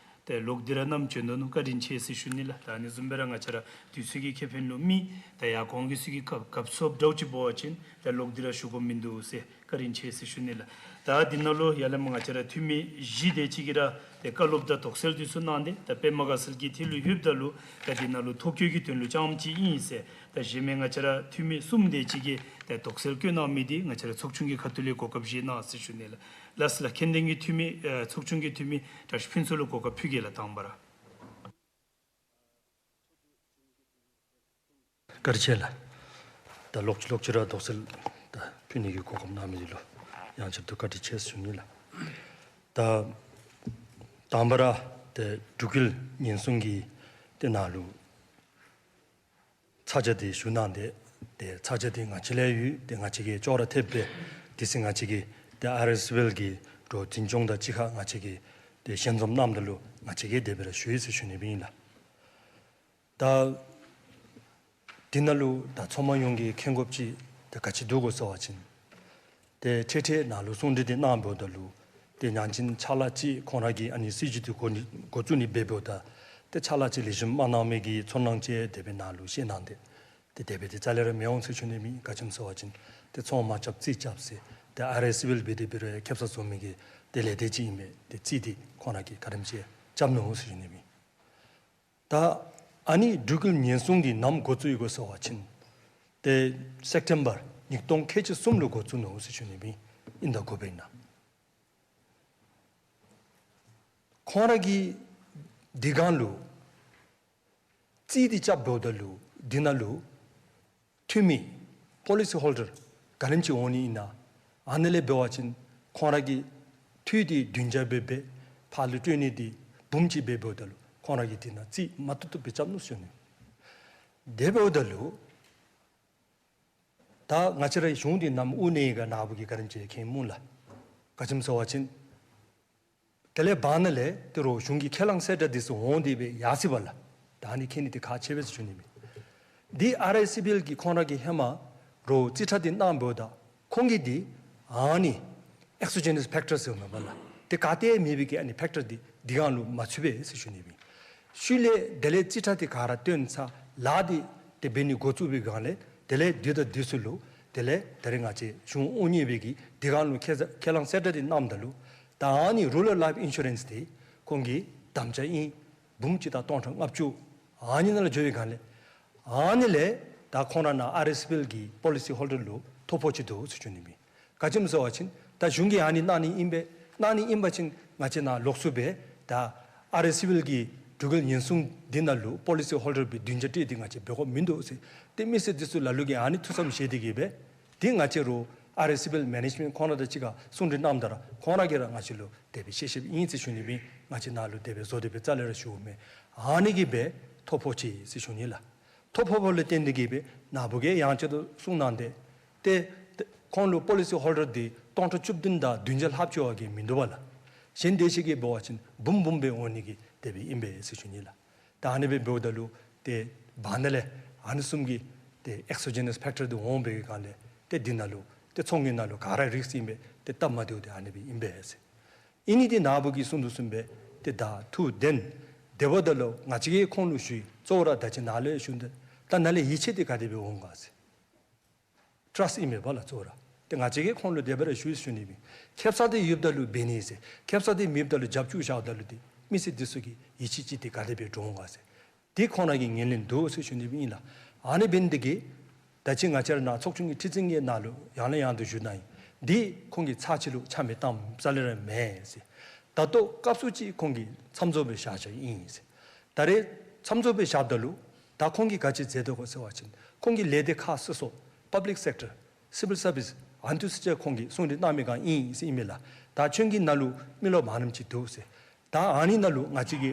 ཏེ་ལོག་སྟེ་ར་བསྣམས་བྱོན་དོ་ནུག། བཀའ་དྲིན་ཆེ་ཟེར་ཞུ་ནི་ལགས། ད་ཨ་ནི་བཟུམ་སྦེ་ར་ང་བཅས་ར་དུས་ཚོད་ཀྱི་ཁེ་ཕན་ལུ་མི་ད་ཡར་གོང་གི་ཚུ་གིས་གབ་གབ་གསབ་འདྲཝ་ཅིག་འབད་བ་ཅིན་ད་ལོག་སྟེ་ར་ཞུ་དགོཔ་མིན་འདུག་ཟེར་བཀའ་དྲིན་ཆེ་ཟེར་ཞུ་ནི་ལགས། ད་འདི་ནང་ལུ་ཡར་ལས་མར་ང་བཅས་ར་འཐུས་མི་བཞི་དེ་ཅིག་གིས་ར་ཏེ་བཀའ་སློབ་དང་དོགས་སེལ་འདི་ཚུ་གནང་སྟེ་ད་པདྨ་དགའ་ཚལ་གྱི་ཐད་ལུ་ལྷོདཔ་ད་ལུ་ད་འདི་ནང་ལུ་ཐོ་བཀོད་ཀྱི་དོན་ལུ་རྐྱངམ་ཅིག་ཨིན་ཟེར། ད་གཞན་མི་ང་བཅས་ར་འཐུས་མི་གསུམ་དེ་ཅིག་གིས་ད་དོགས་སེལ་བཀོད་གནང་མི་འདི་ང་བཅས་ར་ཚོགས་ཆུང་གི་ཁ་ཐུག་ལས་གོ་སྐབས་བཞེས་གནང་ཟེར་ཞུ་ནི་ལགས། ལགས་ལགས། མཁྱེན་ལྡན་གྱི་འཐུས་མི་ཨ་ཚོགས་ཆུང་གི་འཐུས་མི་བཀྲ་ཤིས་ཕུན་ཚོགས་ལུ་གོ་སྐབས་ཕུལ་གེ་ལགས། དང་པ་ར། བཀའ་དྲིན་ཆེ་ལགས། ད་ལོག་ཅི་ལོག་ཅི་ར་དོགས་སེལ་ད་ཕུལ་ནི་གི་གོ་སྐབས་གནང་མི་འདི་ལུ་ཡང་ཆེད་དུ་བཀའ་དྲིན་ཆེ་ཟེར་ཞུ་ནི་ལགས། ད་དང་པ་ར་ཏེ་འབྲུག་རྒྱལ་ཉེན་སྲུང་གི་ཏེ་ནང་ལུ་ཚ་གྱང་འདི་ཞུ་གནང་སྟེ་ཏེ་ཚ་གྱང་འདི་ང་བཅས་ལས་ཡོད། ཏེ་ང་བཅས་ཀྱིས་ཅོག་ར་འཐདཔ་སྦེ་དེ་ཚེ་ང་བཅས་ཀྱིས་ཏེ་ཨར་ཨེསི་བི་ཨེལ་གྱི་འགྲོ་འཛིན་སྐྱོང་དང་གཅིག་ཁར་ང་བཅས་ཀྱིས་ཏེ་ཞལ་འཛོམས་གནངམ་ད་ལུ་ང་བཅས་ཀྱིས་དེ་སྦེ་ར་ཞུ་ཡི་ཟེར་ཞུ་ནི་སྦེ་ཨིན་ལགས། ད་འདི་ནང་ལུ་ད་ཚོགས་མི་ཡོངས་ཀྱིས་མཁྱེན་དགོཔ་ཅིག་ད་ག་ཅི་འདུག་གོ་ཟེར་བ་ཅིན་ཏེ་འཕྲལ་འཕྲལ་ནཱ་ལུ་གསུང་གྲོས་འདི་གནང་འབདཝ་ད་ལུ་ཏེ་ཡང་ཅིན་ཕྱག་ལཱ་ཅིག་ཁོང་ར་གིས་ཨ་ནི་སྲིད་བྱུས་འདི་འགོ་ནི་འགོ་བཙུགས་ནི་འབད་འབདཝ་ད་ཏེ་ཕྱག་ལཱ་ཅིག་ལེགས་ཤོམ་མ་གནང་མི་གི་ཚོར་སྣང་ཅིག་དེ་སྦེ་ནཱ་ལུ་བཤད་གནང་སྟེ་ཏེ་དེ་སྦེ་ཏེ་རྩ་ལས་ར་མི་འོང་ཟེར་ཞུ་ནི་མེད། ག་ཅི་སྨོ་ཟེར་བ་ཅིན་ཏེ་ཚོང་མ་རྐྱབ་རྩིས་རྐྱབ་ཟེར་ཏེ་ཨར་ཨེསི་བི་ཨེལ་འབད་དེ་འབད་རུང་ཁེ་སང་བཟོ་མི་གི་ཏེ་ལས་སྡེ་ཅིག་ཨིན་པས། ཏེ་རྩིས་འདི་ཁོང་ར་གིས་ག་དེམ་ཅིག་རྐྱབ་ནུག་ཟེར་ཞུ་ནི་མེད། ད་ཨ་ནི་འབྲུག་རྒྱལ་ཉེན་སྲུང་འདི་ནམ་འགོ་བཙུགས་ཡི་གོ་ཟེར་བ་ཅིན་ཏེ་སེབ་ཊེམ་བར་ཉིས་སྟོང་ཁལ་གཅིག་གསུམ་ལུ་འགོ་བཙུགས་ནུག་ཟེར་ཞུ་ནི་སྦེ་ཨིན། ད་འགོ་དཔོན་ནཱ་ཁོང་ར་གིས་འདི་སྒང་ལུ་རྩིས་འདི་རྐྱབ་འབདཝ་ད་ལུ་འདི་ནང་ལུ་འཐུས་མི་པོ་ལི་སི་ཧོལ་ཌར་ག་དེམ་ཅིག་འོང་ནི་ཨིན་ན། ཨ་ནི་ལས་འབད་བ་ཅིན་ཁོང་ར་གི་འཐུས་འདི་བདུན་བརྒྱ་འབད་འབད་ཕར་ལུ་སྤྲོད་ནི་འདི་འབུམ་གཅིག་འབད་འབདཝ་ད་ལུ་ཁོང་ར་གིས་འདི་ནང་རྩིས་མ་བཏུབ་བཏུབ་སྦེ་རྐྱབ་ནུག་ཟེར་ཞུ་ནི། དེ་འབདཝ་ད་ལུ་ད་ང་བཅས་རའི་གཞུང་འདི་ནམ་དབུ་ནི་ག་ནཱ་བུ་གིས་ག་དེམ་ཅིག་མཁྱེན་སྨོ་ལགས། ག་ཅི་སྨོ་ཟེར་བ་ཅིན་དེ་ལས་བར་ན་ལས་ཏེ་རོགས་གཞུང་གི་ཁས་བླངས་གསལ་བསྒྲགས་འདི་ཚུ་འོང་སྟེ་སྦེ་ཡར་སོ་ཡི་པ་ལགས། ད་ཨ་ནི་མཁྱེན་ནི་འདི་ཁག་ཆེ་བས་ཟེར་ཞུ་ནི་མས། འདི་ཨར་ཨེསི་བི་ཨེལ་གྱིས་ཁོང་ར་གིས་ཧེ་མ་རོགས་རྩིས་ཁྲ་འདི་གནང་འབདཝ་ད་ཁོང་གིས་འདི་ཨ་ནི་ཨེག་སོ་ཇེ་ནས་ཕེག་ཊར་ཟེར་མས་པ་ལགས། ཏེ་ག་ཏེ་མེད་པའི་གི་ཨ་ནི་ཕེག་ཊར་འདི་འདི་སྒང་ལུ་མ་ཚུད་པས་ཟེར་ཞུ་ནི་མས། ཤུལ་ལས་དེ་ལས་རྩིས་ཁྲ་འདི་ག་ར་བཏོན་ཚར་ལཱ་འདི་ཏེ་འབད་ནི་འགོ་བཙུགས་པའི་སྒང་ལས་དེ་ལས་འདི་དང་འདི་ཚུ་ལུ་དེ་ལས་ད་རེས་ང་བཅས་གཞུང་དབུ་བརྙེས་པའི་གི་འདི་སྒང་ལུ་ཁས་ཁས་བླངས་གསལ་བསྒྲགས་འདི་གནངམ་ད་ལུ་ད་ཨ་ནི་རུ་རལ་ལའིཕ་ཨིན་ཤུ་རེནསི་འདི་ཁོང་གི་དམ་བཅའ་ཨིན། འབུམ་གཅིག་དང་སྟོང་ཕྲག་ལྔ་བཅུ་ཨ་ནི་ནང་ལུ་འགྱོ་བའི་སྒང་ལས་ཨ་ནི་ལས་ད་ཁོང་ར་ནཱ་ཨར་ཨེསི་བི་ཨེལ་གྱི་པོ་ལི་སི་ཧོལ་ཌར་ལུ་ཐོ་ཕོག་ཅིག་འདུག་ཟེར་ཞུ་ནི་མས། ག་ཅི་སྨོ་ཟེར་བ་ཅིན་ད་གཞུང་གིས་ཨ་ནི་གནང་ནི་ཨིན་པས། གནང་ནི་ཨིན་པ་ཅིན་ང་བཅས་ནཱ་ལོགས་སུ་སྦེ་ད་ཨར་ཨེསི་བི་ཨེལ་གྱི་འབྲུག་རྒྱལ་ཉེན་སྲུང་འདི་ནང་ལུ་པོ་ལི་སི་ཧོལ་ཌར་སྦེ་བདུན་བརྒྱ་སྤྲོད་དེ་ང་བཅས་འབད་དགོཔ་མིན་འདུག་ཟེར། ཏེ་མི་སེར་འདི་ཚུ་ལ་ལུ་གིས་ཨ་ནི་ཐུགས་བསམ་བཞེས་ཏེ་གི་སྦེ་འདི་ང་བཅས་རོགས་ཨར་ཨེསི་བི་ཨེལ་མེ་ནེཇ་མེནཊ་ཁོང་ར་དང་གཅིག་ཁར་གསུང་གྲོས་གནངམ་ད་ར་ཁོང་ར་གིས་ར་ང་བཅས་ལུ་དེ་སྦེ་ཤེས་ཤེསཔ་ཨིན་ཟེར་ཞུ་ནི་མས། ང་བཅས་ནཱ་ལུ་དེ་སྦེ་བཟོ་སྟེ་སྦེ་རྩ་ལས་ར་ཞུཝ་མས། ཨ་ནི་གིས་སྦེ་ཐོ་ཕོག་ཅི་ཟེར་ཞུ་ནི་ལགས། ཐོ་ཕོགཔ་ལས་བརྟེན་ཏེ་གིས་སྦེ་ནཱ་བུ་གིས་ཡང་ཆེད་དུ་གསུངས་གནང་སྟེ། ཏེ་ཁོང་ལུ་པོ་ལི་སི་ཧོལ་ཌར་འདི་སྟོང་ཕྲག་བཅུ་བདུན་དང་བདུན་བརྒྱ་ལྷགཔ་ཅིག་བ་གིས་མིན་འདུག་པ་ལགས། གཞན་དེ་ཅིག་གིས་འབད་བ་ཅིན་འབུམ་འབུམ་སྦེ་འོང་ནི་གི་དེ་སྦེ་ཨིན་པས་ཟེར་ཞུ་ནི་ལགས། ད་ཨ་ནི་སྦེ་འབདཝ་ད་ལུ་ཏེ་བར་ན་ལས་ཨ་ནི་བཟུམ་གྱི་ཏེ་ཨེག་སོ་ཇེ་ནས་ཕེཀ་ཊར་འདི་འོང་བའི་སྒང་ལས་ཏེ་འདི་ནང་ལུ་ཏེ་ཚོང་གི་ནང་ལུ་ག་ར་རིསཀ་ཨིན་པས། ཏེ་སྟབས་མ་བདེཝ་འདི་ཨ་ནི་སྦེ་ཨིན་པས་ཟེར། ཨིན་ནི་འདི་ནཱ་བུ་གིས་གསུངས་དོ་བཟུམ་སྦེ་ཏེ་ད་ཐུགས་བདེན། དེ་འབདཝ་ད་ལུ་ང་བཅས་ཀྱིས་ཁོང་ལུ་ཞུ་ཡི། གཙོ་བོ་ར་ད་ཅི་ནཱ་ལས་ཞུ་ནི་ད་ནཱ་ལས་ཡིད་ཆེས་འདི་ག་དེ་སྦེ་འོང་ག་ཟེར། ཊ་རསཊ་ཨིན་མས་པ་ལགས་གཙོ་བོ་ར། ཏེ་ང་བཅས་ཀྱིས་ཁོང་ལུ་དེ་སྦེ་ར་ཞུ་ཡི་ཞུ་ནི་མེད། ཁེ་སང་འདི་ཡོདཔ་ད་ལུ་འབད་ནི་ཟེར། ཁེ་སང་འདི་མེདཔ་ད་ལུ་རྒྱབ་བཅུག་བཞགཔ་ད་ལུ་ཏེ་མི་སེར་འདི་ཚུ་གི་ཡིད་ཆེས་ཅིག་འདི་ག་དེ་སྦེ་འདྲོག་འོང་ག་ཟེར། འདི་ཁོང་ར་གིས་ངོས་ལེན་འདུག་ཟེར་ཞུ་ནི་ཨིན་ལགས། ཨ་ནི་འབད་ནི་འདི་གིས་ད་ཅི་ང་བཅས་ར་ནཱ་ཚོགས་ཆུང་གི་ཁྲི་འཛིན་གྱི་ནང་ལུ་ཡང་ལས་ཡང་དུ་ཞུ་གནང་ཡི། འདི་ཁོང་གིས་ཚར་གཅིག་ལུ་ཆ་མེད་བཏངམ་རྩ་ལས་ར་མེན་ཟེར། ད་ལྟོ་སྐབས་སུ་ཅིག་ཁོང་གིས་མཚམས་འཇོག་སྦེ་བཞག་བཞགཔ་ཨིན་ཟེར། ད་རེས་མཚམས་འཇོག་སྦེ་བཞགཔ་ད་ལུ་ད་ཁོང་གིས་ག་ཅི་མཛད་དོ་ག་ཟེར་བ་ཅིན་ཁོང་གིས་ལས་སྡེ་ཁག་སོ་སོ་པབ་ལིཀ་སེཀ་ཊར་སི་བིལ་སར་བིསི་ཨ་ནི་ཚུ་ཅིག་ཁོང་གིས་གསུང་གྲོས་གནང་མི་སྒང་ཨིན་ཟེར་ཨིན་མས་ལགས། ད་ཁྱོད་ཀྱི་ནང་ལུ་མི་རློབས་མ་ནུམ་ཅིག་འདུག་ཟེར། ད་ཨ་ནི་ནང་ལུ་ང་བཅས་ཀྱི་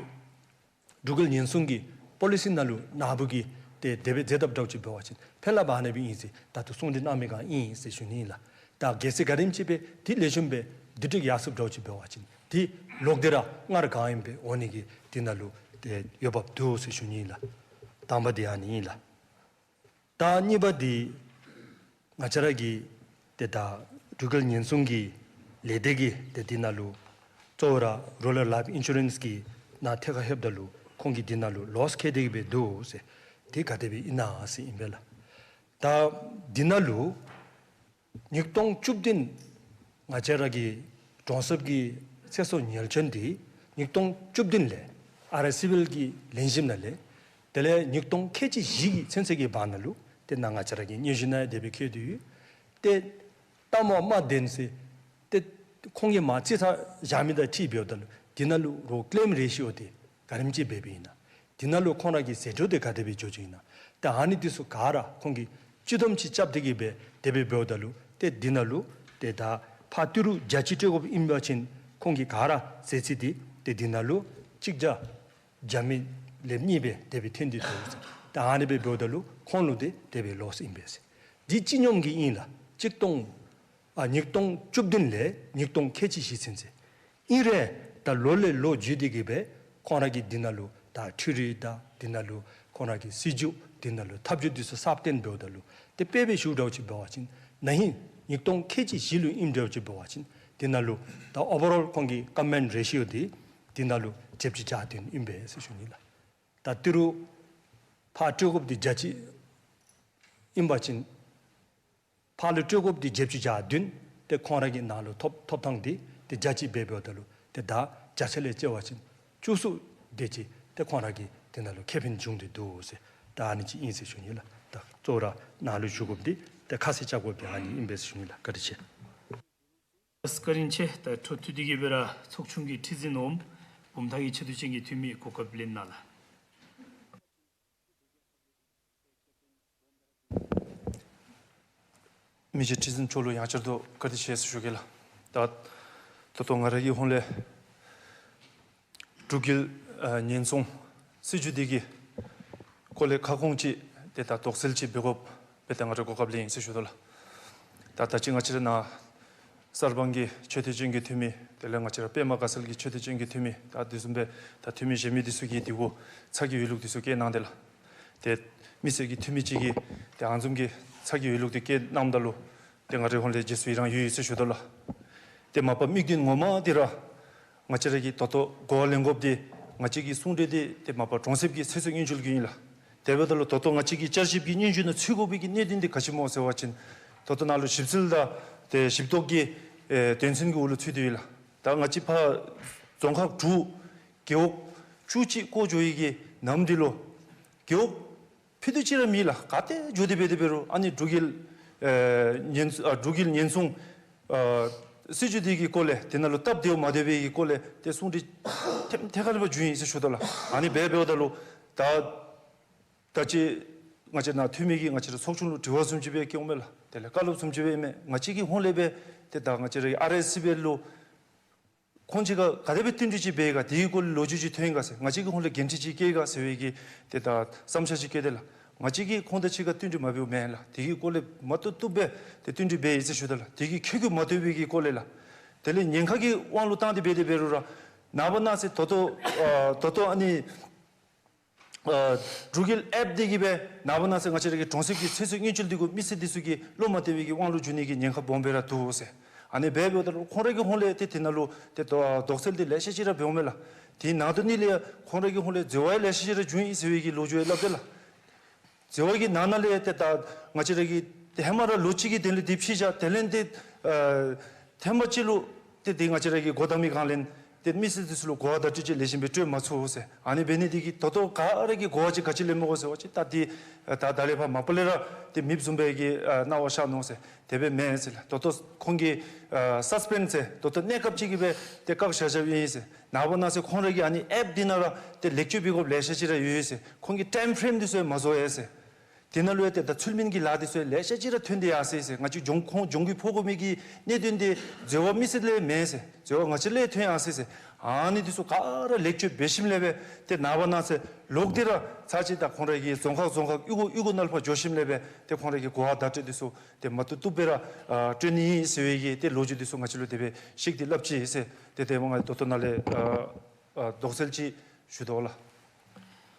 འབྲུག་རྒྱལ་ཉེན་སྲུང་གི་པོ་ལི་སི་ནང་ལུ་ནཱ་བུ་གིས་ཏེ་དེ་སྦེ་མཛད་དཔ་འདྲཝ་ཅིག་འབད་བ་ཅིན་ཕན་རླབས་ཨ་ནི་སྦེ་ཨིན་ཟེར་ད་ལྟོ་གསུང་གྲོས་གནང་མི་སྒང་ཨིན་ཟེར་ཞུ་ནི་ཨིན་ལགས། ད་གལ་སྲིད་ག་དེམ་ཅིག་སྦེ་འདི་ལེགས་ཤོམ་སྦེ་བསྡུ་སྒྲིག་ཡར་སོཔ་འདྲཝ་ཅིག་འབད་བ་ཅིན་འདི་ལོག་སྟེ་ར་སྔར་གང་ཨིནམ་སྦེ་འོང་ནི་གི་འདི་ནང་ལུ་ཏེ་འོས་འབབ་འདུག་ཟེར་ཞུ་ནི་ཨིན་ལགས། དང་པ་འདི་ཨ་ནི་ཨིན་ལགས། ད་གཉིས་པ་འདི་ང་བཅས་ར་གི་ཏེ་ད་འབྲུག་རྒྱལ་ཉེན་སྲུང་གི་ལས་སྡེ་གི་ཏེ་འདི་ནང་ལུ་གཙོ་བོ་ར་རོ་ལར་ལའིཕ་ཨིན་ཤུ་རེནསི་གི་ནང་ཐད་ཁར་ལྷོདཔ་ད་ལུ་ཁོང་གིས་འདི་ནང་ལུ་ལོསི་ཁེ་དེ་གི་སྦེ་འདུག་ཟེར། དེ་ག་དེ་སྦེ་ཨིན་ན་ཟེར་ཨིན་པས་ལགས། ད་འདི་ནང་ལུ་ཉིས་སྟོང་བཅུ་བདུན་ང་བཅས་ར་གི་གྲོང་གསེབ་ཀྱི་ཚེ་སྲོག་ཉེན་སྐྱོན་འདི་ཉིས་སྟོང་བཅུ་བདུན་ལས་ཨར་ཨའི་སི་བི་ཨེལ་གྱི་ལེན་ཞིནམ་ལས་དེ་ལས་ཉིས་སྟོང་ཁལ་གཅིག་བཞི་གི་ཚུན་ཚོད་ཀྱི་བར་ན་ལུ་ཏེ་ནཱ་ང་བཅས་ར་གི་སྙན་ཞུ་ནང་ཡང་དེ་སྦེ་བཀོད་དེ་ཡོད། ཏེ་གཏའ་མ་མ་བདེན་ཟེར་ཏེ་ཁོང་གིས་མ་རྩིས་ཚར་བཞག་མི་དང་འཁྲིལ་འབདཝ་ད་ལུ་འདི་ནང་ལུ་རོགས་ཀེ་ལེམ་རེ་ཤིའོ་འདི་ག་དེམ་ཅིག་འབད་འབདཝ་ཨིན་ན། འདི་ནང་ལུ་ཁོང་ར་གི་ཟད་འགྲོ་འདི་ག་དེ་སྦེ་འགྱོ་འགྱོཝ་ཨིན་ན། ཏེ་ཨ་ནི་འདི་ཚུ་ག་ར་ཁོང་གིས་སྤྱི་བསྡོམས་ཅིག་རྐྱབ་སྟེ་གི་སྦེ་དེ་སྦེ་འབདཝ་ད་ལུ་ཏེ་འདི་ནང་ལུ་ཏེ་ད་ཕར་ཏི་རུ་བརྒྱ་ཅིག་སྤྲོད་དགོཔ་ཨིན་པ་ཅིན་ཁོང་གིས་ག་ར་ཟད་རྩིས་འདི་ཏེ་འདི་ནང་ལུ་གཅིག་བརྒྱ་བརྒྱ་མེད་ལེབ་གཉིས་སྦེ་དེ་སྦེ་ཐོན་ཏེ་འདུག་ཟེར། ཏེ་ཨ་ནི་སྦེ་འབདཝ་ད་ལུ་ཁོང་ལུ་འདི་དེ་སྦེ་ལོསི་ཨིན་པས་ཟེར། འདི་སྤྱི་སྙོམས་ཀྱི་ཨིན་ལགས། ཆིག་སྟོང་ཨ་ཉིས་སྟོང་བཅུ་བདུན་ལས་ཉིས་སྟོང་ཁལ་གཅིག་བཞི་ཚུན་ཚོད། ཨིན་རུང་ད་ལོ་ལས་ལོ་བརྒྱུད་དེ་གི་སྦེ་ཁོང་ར་གིས་འདི་ནང་ལུ་ད་འཕྲུལ་རིག་དང་འདི་ནང་ལུ་ཁོང་ར་གི་སྲིད་བྱུས་འདི་ནང་ལུ་ཐབས་བྱུས་འདི་ཚུ་གསརཔ་བཏོན་འབདཝ་ད་ལུ་ཏེ་དཔེ་སྦེ་ཞུཝ་འདྲཝ་ཅིག་འབད་བ་ཅིན་ན་ཧིང་ཉིས་སྟོང་ཁལ་གཅིག་བཞི་ལུ་ཨིནམ་འདྲཝ་ཅིག་འབད་བ་ཅིན་འདི་ནང་ལུ་ད་ཨོ་བར་ཨོལ་ཁོང་གི་ཀམ་བཱའིནཌ་རེ་ཤིའོ་འདི་འདི་ནང་ལུ་བརྒྱད་ཅུ་གྱ་བདུན་ཨིན་པས་ཟེར་ཞུ་ནི་ལགས། ད་ཏི་རུ་ཕར་སྤྲོད་དགོཔ་འདི་བརྒྱ་ཅིག་ཨིན་པ་ཅིན་ཕར་ལུ་སྤྲོད་དགོཔ་འདི་བརྒྱད་ཅུ་གྱ་བདུན། ཏེ་ཁོང་ར་གི་ནང་ལུ་ཐོབ་ཐོབ་ཐངས་འདི་ཏེ་བརྒྱ་ཅིག་སྦེ་འབདཝ་ད་ལུ་ཏེ་ད་བརྒྱ་ཆ་ལས་བརྩི་བ་ཅིན་བཅུ་གསུམ་དེ་ཅིག་ཏེ་ཁོང་ར་གི་འདི་ནང་ལུ་ཁེ་ཕན་བྱུང་སྟེ་འདུག་ཟེར། ད་ཨ་ནི་ཅིག་ཨིན་ཟེར་ཞུ་ནི་ལགས། ད་གཙོ་བོ་ར་ནཱ་ལུ་ཞུ་དགོཔ་འདི་ཏེ་ཁ་གསལ་རྐྱབ་དགོཔ་འདི་ཨ་ནི་ཨིན་པས་ཟེར་ཞུ་ནི་ལགས། བཀའ་དྲིན་ཆེ། བཀའ་དྲིན་ཆེ། ད་འཕྲོ་མཐུད་དེ་གི་སྦེ་ར་ཚོགས་ཆུང་གི་ཁྲི་འཛིན་འོགམ་བུམ་ཐང་གི་ཆེ་བསྟོད་ཅན་གྱི་འཐུས་མི་གོ་སྐབས་ལེན་གནང་ལགས། མི་རྗེ་ཁྲི་འཛིན་མཆོག་ལུ་ཡང་བསྐྱར་དུ་བཀའ་དྲིན་ཆེ་ཟེར་ཞུ་གེ་ལགས། ད་ད་ལྟོ་ང་ར་གི་ཧོངས་ལས་འབྲུག་རྒྱལ་ཨ་ཉེན་སྲུང་སྲིད་བྱུས་འདི་གི་སྐོར་ལས་ཁ་སྐོང་ཅིག་ཏེ་ད་དོགས་སེལ་ཅིག་འབད་དགོཔ་སྦེ་ད་ང་ར་གོ་སྐབས་ལེན་ཡི་ཟེར་ཞུ་དོ་ལགས། ད་ད་ཅི་ང་བཅས་ར་ནཱ་གསར་སྤང་གི་ཆེ་བསྟོད་ཅན་གྱི་འཐུས་མི་དེ་ལས་ང་བཅས་ར་པདྨ་དགའ་ཚལ་གྱི་ཆེ་བསྟོད་ཅན་གྱི་འཐུས་མི་ད་དེ་བཟུམ་སྦེ་ད་འཐུས་མི་གཞན་མི་འདི་ཚུ་གིས་དེ་གུ་ཚ་གྱང་འོས་ལུགས་འདི་ཚུ་བཀལ་གནང་སྟེ་ལགས། ཏེ་མི་སེར་གྱི་འཐུས་མི་ཅིག་གིས་ཏེ་ཨ་ནི་བཟུམ་གྱི་ཚ་གྱང་འོས་ལུགས་འདི་བཀལ་གནངམ་ད་ལུ་ཏེ་ང་རའི་ཧོངས་ལས་རྗེས་སུ་ཡི་རང་ཡོད་ཡོད་ཟེར་ཞུ་དོ་ལགས། ཏེ་མ་པ་དམིགས་དོན་ངོ་མ་འདི་ར་ང་བཅས་ར་གིས་ད་ལྟོ་གོ་བ་ལེན་དགོཔ་འདི་ང་བཅས་ཀྱི་གསུང་གྲོས་འདི་ཏེ་མ་པ་གྲོང་གསེབ་ཀྱི་ཚེ་སྲོག་སྙན་ཞུ་གི་ཨིན་ལགས། དེ་འབདཝ་ད་ལུ་ད་ལྟོ་ང་བཅས་ཀྱི་བསྐྱར་ཞིབ་ཀྱི་སྙན་ཞུ་ནང་ཚུད་དགོ་པའི་གི་གནད་དོན་འདི་ག་ཅི་སྨོ་ཟེར་བ་ཅིན་ད་ལྟོ་ནཱ་ལུ་ཞིབ་འཚོལ་དང་ཏེ་ཞིབ་རྟོག་གི་ཨེ་དོན་ཚན་གྱི་འོག་ལུ་ཚུད་དེ་ཡོད་ལགས། ད་ང་བཅས་ཕར་རྫོང་ཁག་དྲུག་རྒེད་འོག་བཅུ་གཅིག་བསྐོར་འགྱོ་ཡི་གི་ནམ་འདི་ལུ་རྒེད་འོག་ཕུད་རྡོག་ཅིག་ར་མེད་ལགས། ག་ཏེ་འགྱོ་སྟེ་འབད་དེ་འབད་རུང་ཨ་ནི་འབྲུག་རྒྱལ་ཨེ་ཉེན་ཨ་འབྲུག་རྒྱལ་ཉེན་སྲུང་ཨ་སྲིད་བྱུས་འདི་གི་སྐོར་ལས་དེ་ནང་ལུ་སྟབས་བདེཝ་མ་བདེ་བའི་གི་སྐོར་ལས་ཏེ་གསུང་གྲོས་ཐེངས་ཐེངས་ཁ་ལས་ཕར་བྱུང་ཡི་ཟེར་ཞུ་དོ་ལགས། ཨ་ནི་སྦེ་འབདཝ་ད་ལུ་ད་ད་ཅི་ང་བཅས་ནཱ་འཐུས་མི་གིས་ང་བཅས་ར་ཚོགས་ཆུང་ལུ་དྲི་བ་བཟུམ་ཅིག་སྦེ་བཀོདཔ་མས་ལགས། དེ་ལས་བཀའ་སློབ་བཟུམ་ཅིག་སྦེ་མས། ང་བཅས་ཀྱི་ཧོངས་ལས་སྦེ་ཏེ་ད་ང་བཅས་ར་ཨར་ཨའི་སི་བི་ཨེལ་ལུ་ཁོང་ཅིག་ཁར་ག་དེ་སྦེ་བསྟུན་གྲོས་ཅིག་འབད་ག་དེའི་སྐོར་ལས་ལོ་རྒྱུས་ཅིག་ཐོན་ག་ཟེར་ང་བཅས་ཀྱི་ཧོངས་ལས་འགན་འཁྲི་ཅིག་བཀལ་ག་ཟེར་བའི་གི་ཏེ་ད་བསམ་འཆར་ཅིག་བཀོད་དེ་ལགས། ང་བཅས་ཀྱིས་ཁོང་དང་གཅིག་ཁར་བསྟུན་གྲོས་མ་འབདཝ་མེན་ལགས། དེ་གི་སྐོར་ལས་མ་བཏུབ་བཏུབ་སྦེ་ཏེ་བསྟུན་གྲོས་འབད་ཡི་ཟེར་ཞུ་དོ་ལགས། དེ་གི་ཁེ་གི་མ་བཏུབ་པའི་གི་སྐོར་ལས་ལགས། དེ་ལས་ཉེན་ཁ་གི་དབང་ལུ་བཏང་སྟེ་འབད་དེ་འབད་རུང་ར་ནངས་པ་གནངས་ཚེ་ད་ལྟོ་ཨ་ད་ལྟོ་ཨ་ནི་ཨ་འབྲུག་རྒྱལ་ཨེཔ་འདི་གིས་སྦེ་ནངས་པ་གནངས་ཚེ་ང་བཅས་ར་གི་གྲོང་གསེབ་ཀྱི་ཚེ་སྲོག་མངོན་སྤྱོད་འདི་གུ་མི་སེར་འདི་ཚུ་གིས་བློ་མ་གཏད་པའི་གི་དབང་ལུ་འགྱུར་ནི་གི་ཉེན་ཁ་སྦོམ་སྦེ་ར་འདུག་ཟེར། ཨ་ནི་འབད་འབདཝ་ད་ལུ་ཁོང་ར་གི་ཧོངས་ལས་ཏེ་དེ་ནང་ལུ་ཏེ་དོ་དོགས་སེལ་འདི་ལེ་ཤ་ཅིག་ར་འབདཝ་མས་ལགས། དེ་ནང་དོན་ནི་ལས་ཁོང་ར་གི་ཧོངས་ལས་འཛོལ་བ་ཡང་ལེ་ཤ་ཅིག་ར་བྱུང་ཡི་ཟེར་བའི་གི་ལོ་རྒྱུས་ཡང་སླབ་དེས་ལགས། འཛོལ་བ་གི་ནང་ན་ལས་ཏེ་ད་ང་བཅས་ར་གིས་ཏེ་ཧེ་མ་ར་ལོ་གཅིག་གི་དོན་ལས་འདི་ཕྱེ་བཞག། དེ་ལས་ཏེ་ཨ་ཐེངས་མ་གཅིག་ལུ་ཏེ་ཏེ་ང་བཅས་ར་གིས་འགོ་དང་པའི་སྒང་ལས་ཏེ་མི་སེར་འདི་ཚུ་ལུ་གོ་བ་བརྡ་སྤྲོད་ཅིག་ལེགས་ཤོམ་སྦེ་སྤྲོད་མ་ཚུགས་ཟེར། ཨ་ནི་འབད་ནི་འདི་གིས་ད་ལྟོ་ག་ར་གིས་གོ་བ་ཅིག་ག་ཅི་ལེན་མི་དགོ་ཟེར་བ་ཅིན་ད་འདི་ད་ད་ལས་ཕར་མ་པ་ལས་ར་ཏེ་མེདཔ་བཟུམ་སྦེ་གི་ཨ་སྣང་བ་ཤར་ནུག་ཟེར། དེ་སྦེ་མེན་ཟེར་ལགས། ད་ལྟོ་ཁོང་གིས་ཨ་སཱས་པེནཌ་ཟེར་ད་ལྟོ་གནས་སྐབས་ཅིག་གི་སྦེ་ཏེ་བཀག་བཞག་བཞགཔ་ཨིན་ཟེར། ནངས་པ་གནངས་ཚེ་ཁོང་ར་གི་ཨ་ནི་ཨེཔ་འདི་ནང་ར་ཏེ་ལེགས་བཅོས་འབད་དགོཔ་ལེ་ཤ་ཅིག་ར་ཡོད་ཟེར། ཁོང་གི་ཊའིམ་ཕྲེམ་འདི་ཚུ་ཡང་མ་རྫོགས་ཡི་ཟེར། དེ་ནང་ལུ་ཡང་ཏེ་ད་ཚུལ་མིན་གྱི་ལཱ་འདི་ཚུ་ཡང་ལེ་ཤ་ཅིག་ར་ཐོན་ཏེ་ཡར་སོ་ཡི་ཟེར། ང་བཅས་གྱོང་ཁོང་གྱོང་གུད་ཕོག་དགོ་མི་གི་གནད་དོན་འདི་འཛོལ་བ་མི་སེར་ལས་མེན་ཟེར། འཛོལ་བ་ང་བཅས་ལས་ཐོན་ཡར་སོ་ཡི་ཟེར། ཨ་ནི་འདི་ཚུ་ག་ར་ལེགས་བཅོས་འབད་ཞིནམ་ལས་སྦེ་ཏེ་ནངས་པ་གནངས་ཚེ་ལོག་སྟེ་ར་ཚར་གཅིག་ད་ཁོང་ར་གི་རྫོང་ཁག་རྫོང་ཁག་གཡུས་སྒོ་གཡུས་སྒོ་ནང་ལུ་ཕར་འགྱོ་ཞིནམ་ལས་སྦེ་ཏེ་ཁོང་ར་གི་གོ་བ་བརྡ་སྤྲོད་འདི་ཚུ་ཏེ་མ་བཏུབ་བཏུབ་སྦེ་ར་ཨ་སྤྲོད་ནི་ཨིན་ཟེར་བའི་གི་ཏེ་ལོ་རྒྱུས་འདི་ཚུ་ང་བཅས་ལུ་དེ་སྦེ་བཤད་དེ་སླབ་ཅི་ཟེར། ཏེ་དེ་སྦེ་ང་ད་ལྟོ་ནཱ་ལས་ཨ་ཨ་དོགས་སེལ་ཅིག་ཞུ་དོ་ལགས།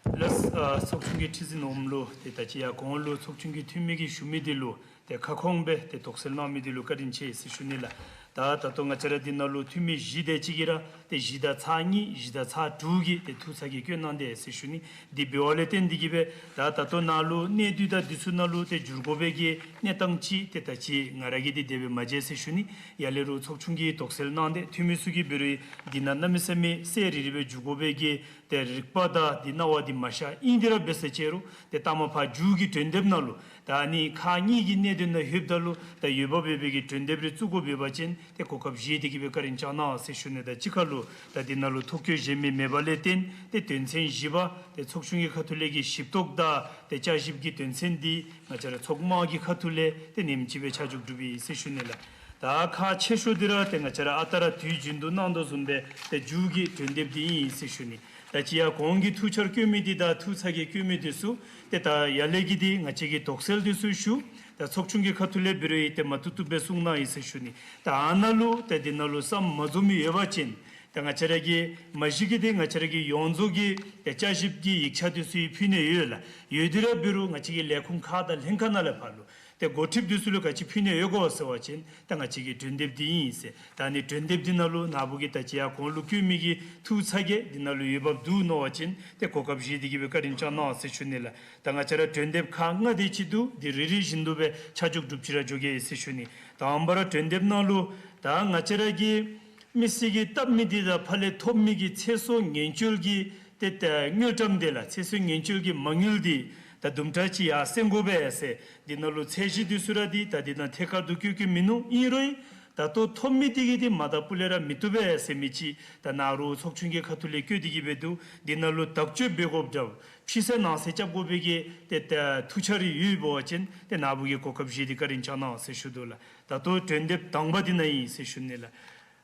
ལགས། ཨ་ཚོགས་ཆུང་གི་ཁྲི་འཛིན་འོགམ་ལུ་ཏེ་ད་ཅི་ཡར་གོང་ལུ་ཚོགས་ཆུང་གི་འཐུས་མི་གིས་ཞུ་མི་འདི་ལུ་ཏེ་ཁ་སྐོང་སྦེ་ཏེ་དོགས་སེལ་གནང་མི་འདི་ལུ་བཀའ་དྲིན་ཆེ་ཟེར་ཞུ་ནི་ལགས། ད་ད་ལྟོ་ང་བཅས་ར་འདི་ནང་ལུ་འཐུས་མི་བཞི་དེ་ཅིག་གིས་ར་ཏེ་བཞི་དང་ཚག་གཉིས་བཞི་དང་ཚག་དྲུག་གིས་ཏེ་ཐུགས་ཚ་གྱང་བསྐྱེད་གནང་དེས་ཟེར་ཞུ་ནི། འདི་འབད་བ་ལས་བརྟེན་འདི་གིས་སྦེ་ད་ད་ལྟོ་ནཱ་ལུ་གནད་བསྡུས་དང་འདི་ཚུ་ནང་ལུ་ཏེ་འགྱུར་དགོ་པའི་གི་གནས་སྟངས་ཅིག་ཏེ་ད་ཅི་ང་ར་གིས་འདི་དེ་སྦེ་མ་མཇལ་ཟེར་ཞུ་ནི། ཡར་ལས་རུང་ཚོགས་ཆུང་གིས་དོགས་སེལ་གནང་སྟེ་འཐུས་མི་ཚུ་གིས་འབད་རུང་འདི་ནང་གནམ་མེད་ས་མེད་གསལ་རི་རི་སྦེ་འགྱུར་དགོ་པའི་གི་ཏེ་རིག་པ་དང་འདི་སྣང་བ་འདི་མ་ཤར། ཨིན་དེ་ར་འབད་ཟེར་ཅི་རུང་ཏེ་ལྟ་མ་ཕར་མཇུག་གི་གྲོས་འདེབས་ནང་ལུ་ད་ཨ་ནི་ཁག་གཉིས་ཀྱི་གནད་དོན་ནང་ལྷོདཔ་ད་ལུ་ད་འོས་འབབ་ཡོད་པའི་གི་གྲོས་འདེབས་རེ་བཙུགས་དགོཔ་འབད་བ་ཅིན་ཏེ་གོ་སྐབས་བཞེས་ཏེ་གིས་སྦེ་བཀའ་དྲིན་བསྐྱང་གནང་ཟེར་ཞུ་ནི། ད་གཅིག་ཁར་ལུ་ད་འདི་ནང་ལུ་ཐོ་བཀོད་གཞན་མི་མེད་པ་ལས་བརྟེན་ཏེ་དོན་ཚན་བཞི་པ་ཏེ་ཚོགས་ཆུང་གི་ཁ་ཐུག་ལས་ཀྱི་ཞིབ་རྟོག་དང་ཏེ་བསྐྱར་ཞིབ་ཀྱི་དོན་ཚན་འདི་ང་བཅས་ར་ཚོགས་དམངས་ཀྱི་ཁ་ཐུག་ལས་ཏེ་ཉིནམ་གཅིག་སྦེ་ཆ་འཇོག་གྲུབ་ཡི་ཟེར་ཞུ་ནི་ལགས། ད་ཁག་ཆེ་ཤོས་འདི་ར་ཏེ་ང་བཅས་ར་ཨ་རྟག་ར་དུས་རྒྱུན་དུ་གནང་དོ་བཟུམ་སྦེ་ཏེ་མཇུག་གི་གྲོས་འདེབས་འདི་ཨིན་ཟེར་ཞུ་ནི། ད་ཅི་ཡར་གོང་གི་ཐུགས་འཆར་བཀོད་མི་འདི་དང་ཐུགས་ཚ་གྱང་བསྐྱེད་མི་འདི་ཚུ་ཏེ་ད་ཡར་ལས་ཀྱི་འདི་ང་བཅས་ཀྱིས་དོགས་སེལ་འདི་ཚུ་ཞུ། ད་ཚོགས་ཆུང་གི་ཁ་ཐུག་ལས་འབད་རུང་ཡང་ཏེ་མ་བཏུབ་བཏུབ་སྦེ་གསུངས་གནང་ཡི་ཟེར་ཞུ་ནི། ད་ཨ་ནཱ་ལུ་ཏེ་འདི་ནང་ལུ་བསམ་མ་འཛོམས་མི་ཡོད་པ་ཅིན་ད་ང་བཅས་ར་གིས་མ་གཞི་གི་འདི་ང་བཅས་ར་གི་ཡོངས་རྫོགས་ཀྱི་ཏེ་བསྐྱར་ཞིབ་ཀྱི་ཡིག་ཆ་འདི་ཚུ་ཡང་ཕུལ་ནི་ཡོད་ལགས། ཡོད་དེ་ར་འབད་རུང་ང་བཅས་ཀྱི་ལས་ཁུངས་ཁག་དང་ལྷན་ཁག་ནང་ལས་ཕར་ལུ་ཏེ་འགོ་ཁྲིདཔ་འདི་ཚུ་ལུ་ག་ཅི་ཕུལ་ནི་ཡོད་གོ་ཟེར་བ་ཅིན་ད་ང་བཅས་ཀྱི་གྲོས་འདེབས་འདི་ཨིན་ཟེར། ད་ཨ་ནི་གྲོས་འདེབས་འདི་ནང་ལུ་ནཱ་བུ་གིས་ད་ཅི་ཡར་གོང་ལུ་བཀོད་མི་གི་ཐུགས་ཚ་གྱང་འདི་ནང་ལུ་འོས་འབབ་འདུག་མནོ་བ་ཅིན་ཏེ་གོ་སྐབས་བཞེས་ཏེ་གིས་སྦེ་བཀའ་དྲིན་བསྐྱང་གནང་ཟེར་ཞུ་ནི་ལགས། ད་ང་བཅས་ར་གྲོས་འདེབས་ཁག་ལྔ་དེ་ཅིག་འདུག། འདི་རེ་རེ་བཞིན་དུ་སྦེ་ཆ་འཇོག་གྲུབ་ཅི་ར་འགྱོ་གེ་ཟེར་ཞུ་ནི། དང་པ་ར་གྲོས་འདེབས་ནང་ལུ་ད་ང་བཅས་ར་གིས་མི་སེར་གྱིས་བཏབ་མི་འདི་དང་ཕར་ལས་ཐོབ་མི་གི་ཚེ་སྲོག་ཉེན་བཅོལ་གྱི་ཏེ་ད་དངུལ་ཀྲམ་དེ་ལགས། ཚེ་སྲོག་ཉེན་བཅོལ་གྱི་མ་དངུལ་འདི་ད་དུམ་གྲ་ཅིག་ཡར་སེང་དགོ་པས་ཟེར་འདི་ནང་ལུ་ཚད་གཞི་འདི་ཚུ་ར་འདི་ད་འདི་ནང་ཐད་ཀར་དུ་བཀོད་བཀོདཔ་མིན་ནུག། ཨིན་རུང་ད་ལྟོ་ཐོབ་མི་འདི་གིས་འདི་མ་ད་སྤུ་ལས་ར་མི་བཏུབ་པས་ཟེར་མི་ཅིག་ད་ནཱ་རུང་ཚོགས་ཆུང་གི་ཁ་ཐུག་ལས་བཀོད་དེ་གིས་སྦེ་འདུག། འདི་ནང་ལུ་དག་བཅོས་འབད་དགོཔ་འདྲཝ་ཕྱི་གསལ་ནང་གསལ་རྐྱབ་དགོ་པའི་གི་ཏེ་ད་ཐུགས་འཆར་རེ་ཡོདཔ་འབད་བ་ཅིན་ཏེ་ནཱ་བུ་གིས་གོ་སྐབས་བཞེས་ཏེ་བཀའ་དྲིན་བསྐྱང་གནང་ཟེར་ཞུ་དོ་ལགས། ད་ལྟོ་གྲོས་འདེབས་དང་པ་འདི་ནང་ཨིན་ཟེར་ཞུ་ནི་ལགས།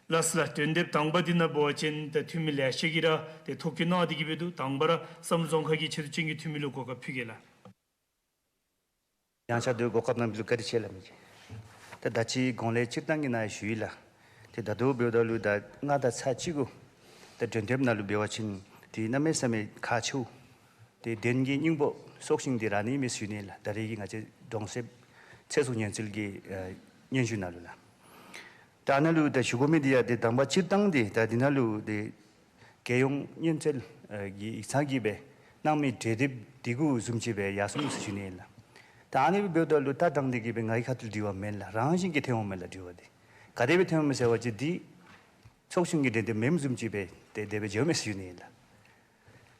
ལགས་ལགས། གྲོས་འདེབས་དང་པ་འདི་ནང་འབད་བ་ཅིན་ད་འཐུས་མི་ལེ་ཤ་གིས་ར་ཏེ་ཐོ་བཀོད་གནང་སྟེ་གིས་སྦེ་འདུག། དང་པ་ར་བསམ་བློ་རྫོང་ཁག་གི་ཆེ་བསྟོད་ཅན་གྱི་འཐུས་མི་ལུ་གོ་སྐབས་ཕུལ་གེ་ལགས། ཡང་ཆ་དུ་གོ་སྐབས་གནང་མི་ལུ་བཀའ་དྲིན་ཆེ་ལགས་མི་གི། ད་ད་ཅི་གོང་ལས་སྤྱིར་བཏང་གི་ནང་ཞུ་ཡི་ལགས། ཏེ་ད་ལྟོ་འབདཝ་ད་ལུ་ད་ལྔ་དང་ཚག་གཅིག་གུ་ད་གྲོས་འདེབས་ནང་ལུ་འབད་བ་ཅིན་ཏེ་གནམ་མེད་ས་མེད་ཁག་ཆེཝ་ཏེ་བདེན་གྱི་སྙིང་པོ་སྲོག་ཤིང་འདི་ར་ཨ་ནི་མས་ཟེར་ཞུ་ནི་ལགས། ད་རེས་ཀྱི་ང་བཅས་གྲོང་གསེབ་ཚེ་སྲོག་ཉེན་སེལ་གྱི་ཨ་སྙན་ཞུ་ནང་ལུ་ལགས། ད་ཨ་ནཱ་ལུ་ད་ཞུ་དགོ་མི་འདི་ཡང་ཏེ་དང་པ་སྤྱིར་བཏང་འདི་ད་འདི་ནང་ལུ་ཏེ་རྒྱལ་ཡོངས་ཉེན་སེལ་ཨ་གྱི་ཡིག་ཚང་གིས་སྦེ་གནང་མི་གྲོས་འདེབས་འདི་གུ་བཟུམ་ཅིག་སྦེ་ཡར་སོང་ཡི་ཟེར་ཞུ་ནི་ཨིན་ལགས། ད་ཨ་ནི་འབདཝ་ད་ལུ་ད་དྲང་སྟེ་གིས་སྦེ་ངེའི་ཁ་ཐུག་ལུ་དྲི་བ་མེན་ལགས། རང་བཞིན་གྱིས་ཐོན་འོང་མས་ལགས་དྲི་བ་འདི། ག་དེ་སྦེ་ཐོན་འོང་མས་ཟེར་བ་ཅིན་འདི་ཚོགས་ཆུང་གི་གྲོས་འདེབས་མེནམ་བཟུམ་ཅིག་སྦེ་ཏེ་དེ་སྦེ་འགྱོཝ་མས་ཟེར་ཞུ་ནི་ཨིན་ལགས།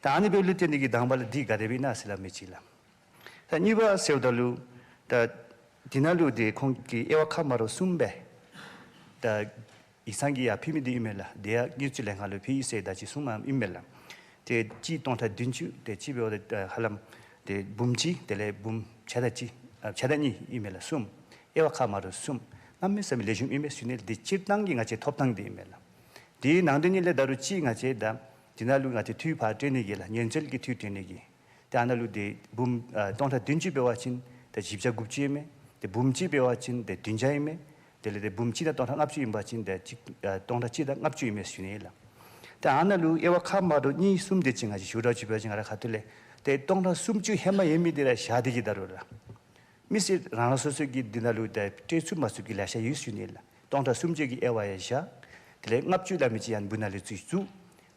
ད་ཨ་ནི་འབདཝ་ལས་བརྟེན་ཏེ་གིས་དང་པ་ལུ་འདི་ག་དེ་སྦེ་ཨིན་ན་ཟེར་སླབ་མི་ཅིག་ལགས། ད་གཉིས་པ་ཟེརཝ་ད་ལུ་ད་འདི་ནང་ལུ་ཏེ་ཁོང་གིས་དབྱེ་བ་ཁག་མ་འདྲཝ་གསུམ་སྦེ་ད་ཡིག་ཚང་གིས་ཡར་ཕུལ་མི་འདི་ཨིན་མས་ལགས། དེ་ཡང་དངུལ་རྩིས་ལྷན་ཁག་ལུ་ཕུལ་ཡི་ཟེར་ད་ཅི་གསུངམ་ཨིན་མས་ལགས། ཏེ་གཅིག་སྟོང་ཕྲག་བདུན་ཅུ་ཏེ་གཅིག་འབདཝ་ད་ཧ་ལམ་ཏེ་འབུམ་གཅིག་དེ་ལས་འབུམ་ཕྱེད་དང་གཅིག་ཨ་ཕྱེད་དང་གཉིས་ཨིན་མས་ལགས། གསུམ། དབྱེ་བ་ཁག་མ་འདྲཝ་གསུམ། གནམ་མེད་ས་མེད་ལེགས་ཤོམ་ཨིན་མས་ཟེར་ཞུ་ནི་ལགས། འདི་སྤྱིར་བཏང་གི་ང་བཅས་ཐོབ་ཐངས་འདི་ཨིན་མས་ལགས། དེའི་ནང་དོན་ཉིད་ལས་ད་རུང་གཅིག་ང་བཅས་ད་འདི་ནང་ལུ་ང་བཅས་འཐུས་ཕར་སྤྲོད་ནི་གི་ལགས། ཉེན་སེལ་གྱི་འཐུས་སྤྲོད་ནི་གི་ ཏེ་ཨ་ནཱ་ལུ་ཏེ་འབུམ་ཨ་སྟོང་ཕྲག་བདུན་ཅུ་འབད་བ་ཅིན་ཏེ་བཞི་བརྒྱ་དགུ་བཅུ་ཨིན་མས། ཏེ་འབུམ་གཅིག་འབད་བ་ཅིན་ཏེ་བདུན་བརྒྱ་ཨིན་མས། དེ་ལས་ཏེ་འབུམ་གཅིག་དང་སྟོང་ཕྲག་ལྔ་བཅུ་ཨིན་པ་ཅིན་ཏེ་གཅིག་ཨ་སྟོང་ཕྲག་གཅིག་དང་ལྔ་བཅུ་ཨིན་མས་ཟེར་ཞུ་ནི་ཨིན་ལགས། ཏེ་ཨ་ནཱ་ལུ་དབྱེ་བ་ཁ་མ་འདྲཝ་གཉིས་གསུམ་དེ་ཅིག་ང་བཅས་ཞུ་དགོཔ་ཅིག་འབད་བ་ཅིན་ང་རའི་ཁ་ཐུག་ལས་ཏེ་སྟོང་ཕྲག་སུམ་ཅུ་ཧེ་མ་ཡོད་མི་དེ་ར་བཞག་སྟེ་གི་ད་རུང་ར་མི་སེར་རང་རང་སོ་སོ་གི་འདི་ནང་ལུ་ཏེ་སྤྲོད་ཚུགས་མ་ཚུགས་ཀྱི་ལེ་ཤ་ཡོད་ཟེར་ཞུ་ནི་ཨིན་ལགས། སྟོང་ཕྲག་སུམ་ཅུ་གི་དབྱེ་བ་ཡང་བཞག། དེ་ལས་ལྔ་བཅུ་སླབ་མི་ཅིག་ཡང་འབུམ་ནང་ལས་བཙུགས་བཙུགས།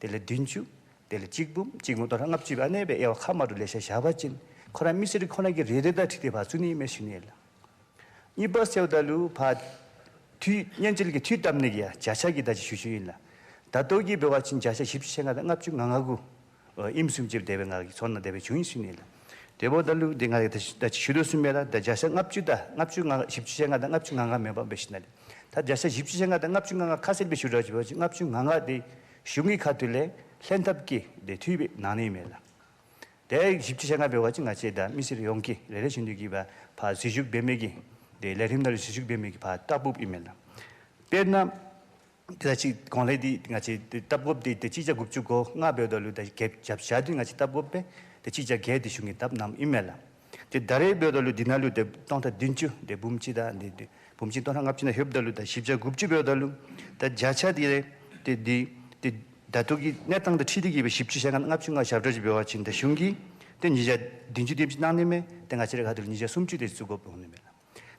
དེ་ལས་བདུན་ཅུ། དེ་ལས་གཅིག་འབུམ། གཅིག་འབུམ་སྟོང་ཕྲག་ལྔ་བཅུ་སྦེ་ཨ་ནེ་སྦེ་དབྱེ་བ་ཁ་མ་འདྲཝ་ལེ་ཤ་བཞག་པ་ཅིན་ཁོ་ར་མི་སེར་ཁོ་ན་གི་རེ་འདོད་དང་འཁྲིལ་ཏེ་ཕར་བཙུགས་ནི་ཨིན་མས་ཟེར་ཞུ་ནི་ཨིན་ལགས། གཉིས་པ་ཟེརཝ་ད་ལུ་ཕར་འཐུས་བསྙེན་བཅོལ་གྱི་འཐུས་བཏབ་ནི་གི་ཡང་བརྒྱ་ཆ་གི་ད་ཅི་ཞུ་ཞུཝ་ཨིན་ལགས། ད་ལྟོ་གི་འབད་བ་ཅིན་བརྒྱ་ཆ་བཞི་བཅུ་ཞེ་ལྔ་དང་ལྔ་བཅུ་ང་ལྔ་གུ་ཨ་ཨིནམ་བཟུམ་ཅིག་དེ་སྦེ་ང་གི་ཚོར་སྣང་དེ་སྦེ་བྱུང་ཡི་ཟེར་ཞུ་ནི་ཨིན་ལགས། དེ་འབདཝ་ད་ལུ་ཏེ་ང་གིས་ད་ད་ཅི་ཞུ་དོ་བཟུམ་སྦེ་ར་ད་བརྒྱ་ཆ་ལྔ་བཅུ་དང་ལྔ་བཅུ་ང་བཞི་བཅུ་ཞེ་ལྔ་དང་ལྔ་བཅུ་ང་ལྔ་མེན་པར་འབད་ཞིནམ་ལས་ད་བརྒྱ་ཆ་བཞི་བཅུ་ཞེ་ལྔ་དང་ལྔ་བཅུ་ང་ལྔ་ཁ་གསལ་སྦེ་ཞུ་དགོཔ་ཅིག་འབད་བ་ཅིན་ལྔ་བཅུ་ང་ལྔ་དེ་གཞུང་གི་ཁ་ཐུག་ལས་ལྷན་ཐབས་ཀྱིས་ཏེ་འཐུས་སྦེ་གནང་ནི་ཨིན་མས་ལགས། ཏེ་བཞི་བཅུ་ཞེ་ལྔ་འབད་བ་ཅིན་ང་བཅས་ད་མི་སེར་ཡོངས་ཀྱིས་རེ་རེ་བཞིན་དུ་གིས་ཕར་ཕར་འཛུལ་ཞུགས་འབད་མི་གི་ཏེ་ལས་རིམ་ནང་ལུ་འཛུལ་ཞུགས་འབད་མི་གི་ཕར་ལྟ་སྤོབས་ཨིན་མས་ལགས། དཔེར་ན་ཏེ་ད་ཅི་གོང་ལས་འདི་ང་བཅས་ཏེ་ལྟ་སྤོབས་འདི་ཏེ་གཅིག་བརྒྱ་དགུ་བཅུ་གོ་ལྔ་འབདཝ་ད་ལུ་ད་རྒྱབ་རྒྱབ་བཞག་སྟེ་ང་བཅས་ལྟ་སྤོབས་སྦེ་ཏེ་གཅིག་བརྒྱ་བརྒྱད་དེ་གཞུང་གིས་བཏབ་གནངམ་ཨིན་མས་ལགས། ཏེ་ད་རེས་འབདཝ་ད་ལུ་འདི་ནང་ལུ་ཏེ་སྟོང་ཕྲག་བདུན་ཅུ་ཏེ་འབུམ་གཅིག་དང་འདི་ཏེ་འབུམ་གཅིག་སྟོང་ཕྲག་ལྔ་བཅུ་ནང་ལྷོདཔ་ད་ལུ་ད་བཞི་བརྒྱ་དགུ་བཅུ་འབདཝ་ད་ལུ་ད་བརྒྱ་ཆ་འདི་ཏེ་འདི་ཏེ་ད་ལྟོ་གི་གནས་སྟངས་དང་འཁྲིལ་ཏེ་གིས་སྦེ་བཞི་བཅུ་ཞེ་ལྔ་ལྔ་བཅུ་ང་བཞག་དགོཔ་ཅིག་འབད་བ་ཅིན་ད་གཞུང་གིས་ཏེ་ཉིས་བརྒྱ་བདུན་ཅུ་དེམ་ཅིག་གནང་ནི་མས། ཏེ་ང་བཅས་རའི་ཁ་ཐུག་ལས་ཉིས་བརྒྱ་སུམ་ཅུ་དེ་བཙུགས་དགོཔ་འོང་ནི་མས་ལགས།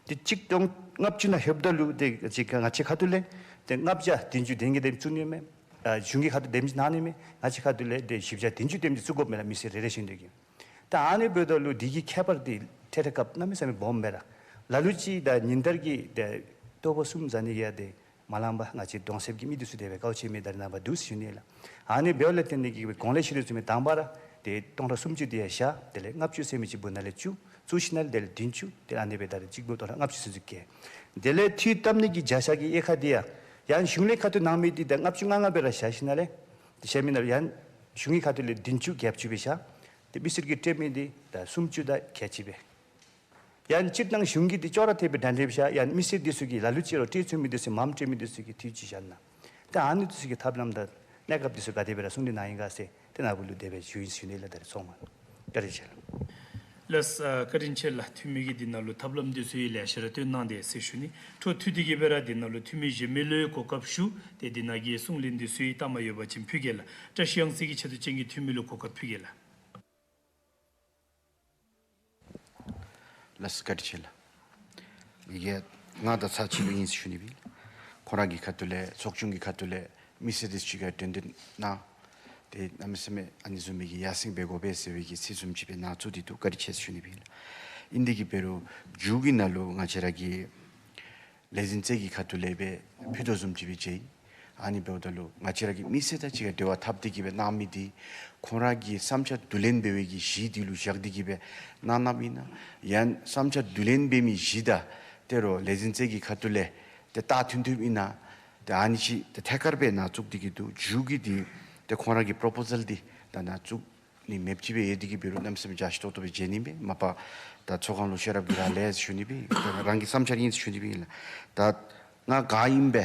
ཏེ་གཅིག་སྟོང་ལྔ་བཅུ་ནང་ལྷོདཔ་ད་ལུ་ཏེ་ཅིག་ང་བཅས་ཁ་ཐུག་ལས་ཏེ་ལྔ་བརྒྱ་བདུན་ཅུ་དེ་གི་དེམ་བཙུགས་ནི་མས། ཨ་གཞུང་གི་ཁ་ཐུག་དེམ་ཅིག་གནང་ནི་མས། ང་བཅས་ཁ་ཐུག་ལས་ཏེ་བཞི་བརྒྱ་བདུན་ཅུ་དེམ་ཅིག་བཙུགས་དགོཔ་མས་ལགས། མི་སེར་རེ་རེ་བཞིན་དུ་གིས། ད་ཨ་ནི་འབདཝ་ད་ལུ་འདི་གི་ཁྱད་པར་འདི་ཐད་རི་ཁར་གནམ་མེད་ས་མེད་སྦོམ་མས་ལགས། ལ་ལུ་ཅིག་ད་ཉིན་ལྟར་གྱི་ཏེ་ལྟོ་ཕོག་གསུམ་བཟའ་ནི་གི་ཡང་ཏེ་མ་ལང་པར་ང་བཅས་གདོང་གསེབ་ཀྱི་མི་འདི་ཚུ་དེ་སྦེ་དཀའཝ་སྤྱད་མི་ད་རེས་ནངས་པ་འདུག་ཟེར་ཞུ་ནི་ལགས། ཨ་ནི་འབདཝ་ལས་བརྟེན་ཏེ་གིས་སྦེ་གོང་ལས་ཞུ་དོ་བཟུམ་སྦེ་དང་པ་ར་ཏེ་སྟོང་ཕྲག་སུམ་ཅུ་དེ་ཡང་བཞག། དེ་ལས་ལྔ་བཅུ་ཟེར་མི་ཅིག་འབུམ་ནང་ལས་བཙུགས། བཙུགས་ཞིནམ་ལས་དེ་ལས་བདུན་ཅུ། དེ་ལས་ཨ་ནི་སྦེ་ད་རེས་གཅིག་འབུམ་སྟོང་ཕྲག་ལྔ་བཅུ་ཟེར་ཚུ་བཀལ། དེ་ལས་འཐུས་བཏབ་ནི་གི་བརྒྱ་ཆ་གི་དབྱེ་ཁག་འདི་ཡང་ཡང་གཞུང་ལས་ཁ་ཐུག་གནང་མི་འདི་ད་ལྔ་བཅུ་ང་ལྔ་སྦེ་ར་བཞག་ཞིནམ་ལས་ཏེ་བཞག་མི་ནང་ལུ་ཡང་གཞུང་གི་ཁ་ཐུག་ལས་བདུན་ཅུ་བརྒྱད་ཅུ་སྦེ་བཞག། ཏེ་མི་སེར་གྱིས་སྤྲོད་མི་འདི་ད་སུམ་ཅུ་དང་ཁལ་གཅིག་སྦེ། ཡང་སྤྱིར་བཏང་གཞུང་གིས་འདི་ཅོག་ར་འཐདཔ་སྦེ་འདྲ་འདྲ་སྦེ་བཞག། ཡང་མི་སེར་འདི་ཚུ་གིས་ལ་ལུ་ཅིག་ར་སྤྲོད་ཚུགས་མི་འདི་ཚུ་མངམ་སྤྲོད་མི་འདི་ཚུ་གི་འཐུས་ཅིག་བཞག་གནང་། ཏེ་ཨ་ནི་འདི་ཚུ་གི་ཐབས་ལམ་དང་གནས་སྐབས་འདི་ཚུ་ག་དེ་སྦེ་ར་གསུང་གྲོས་གནང་ཡི་ག་ཟེར་ཏེ་ནཱ་བུ་ལུ་དེ་སྦེ་ཞུ་ཡི་ཟེར་ཞུ་ནི་ལགས། ད་རེས་ཚོགས་མི་བཀའ་དྲིན་ཆེ་ལགས། ལགས་སོ། བཀའ་དྲིན་ཆེ་ལགས། འཐུས་མི་གིས་འདི་ནང་ལུ་ཐབས་ལམ་འདི་ཚུ་ཡང་ལེ་ཤ་ར་སྟོན་གནང་དེས་ཟེར་ཞུ་ནི། འཕྲོ་མཐུད་དེ་གིས་སྦེ་ར་འདི་ནང་ལུ་འཐུས་མི་གཞན་མི་ལུ་ཡང་གོ་སྐབས་ཞུ། ཏེ་འདི་ནང་གི་གསུང་གླེང་འདི་ཚུ་ཡང་གཏམ་མ་ཡོད་པ་ཅིན་ཕུལ་གེ་ལགས། བཀྲ་ཤིས་གཡང་རྩེ་གི་ཆེད་དུ་ཅན་གྱི་འཐུས་མི་ལུ་གོ་སྐབས་ཕུལ་གེ་ལགས། ལགས་སོ། བཀའ་དྲིན་ཆེ་ལགས། ངེ་གི་ང་དང་ཚར་གཅིག་ལུ་ཨིན་ཟེར་ཞུ་ནི་སྦེ་ཨིན་ལགས། ཁོང་ར་གི་ཁ་ཐུག་ལས་ཚོགས་ཆུང་གི་ཁ་ཐུག་ལས་མི་སེར་འདི་ཚུ་གིས་གྲོས་འདེབས་གནང་། ཏེ་གནམ་མེད་ས་མེད་ཨ་ནི་བཟུམ་མའི་གི་ཡར་སེང་འབད་དགོ་པས་ཟེར་བའི་གི་ཚིག་བཟུམ་ཅིག་སྦེ་གནང་ཚུགས་ཏེ་འདུག། བཀའ་དྲིན་ཆེ་ཟེར་ཞུ་ནི་སྦེ་ཨིན་ལགས། ཨིན་དེ་གིས་འབད་རུང་མཇུག་གི་ནང་ལུ་ང་བཅས་ར་གི་ལས་འཛིན་རྩེ་གི་ཁ་ཐུག་ལས་སྦེ་ཕུལ་དོ་བཟུམ་ཅིག་སྦེ་མཇལ་ཡི། ཨ་ནི་འབདཝ་ད་ལུ་ང་བཅས་ར་གི་མི་སེར་དང་གཅིག་ཁར་འབྲེལ་བ་འཐབ་སྟེ་གིས་སྦེ་གནང་མི་འདི་ཁོང་ར་གི་བསམ་འཆར་བསྡུ་ལེན་འབད་བའི་གི་གཞི་འདི་ལུ་བཞག་སྟེ་གིས་སྦེ་གནང་གནངམ་ཨིན་ན། ཡང་བསམ་འཆར་བསྡུ་ལེན་འབད་མི་གཞི་དང་ཏེ་རོགས་ལས་འཛིན་རྩེ་གི་ཁ་ཐུག་ལས་ཏེ་བལྟ་མཐུན་མཐུནམ་ཨིན་ན། ཏེ་ཨ་ནི་ཅིག་ཏེ་ཐད་ཀར་སྦེ་ནཱ་བཙུགས་ཏེ་གིས་འདུག། མཇུག་གི་འདི་ཏེ་ཁོང་ར་གི་པོརོ་པོ་ཟཱལ་འདི་ད་ནཱ་བཙུགས་ནི་མེདཔ་ཅིག་སྦེ་ཡོད་དེ་གིས་འབད་རུང་གནམ་མེད་ས་མེད་འཇའ་ཆི་ཏོག་ཏོ་སྦེ་མཇལ་ནི་མས། མ་པ་ད་ཚོགས་ཁང་ལུ་ཤེས་རབ་ཀྱིས་ར་ལེགས་ཞུ་ནི་སྦེ་རང་གི་བསམ་འཆར་ཨིན་ཞུ་ནི་སྦེ་ཨིན་ལགས། ད་ང་ག་ཨིནམ་སྦེ་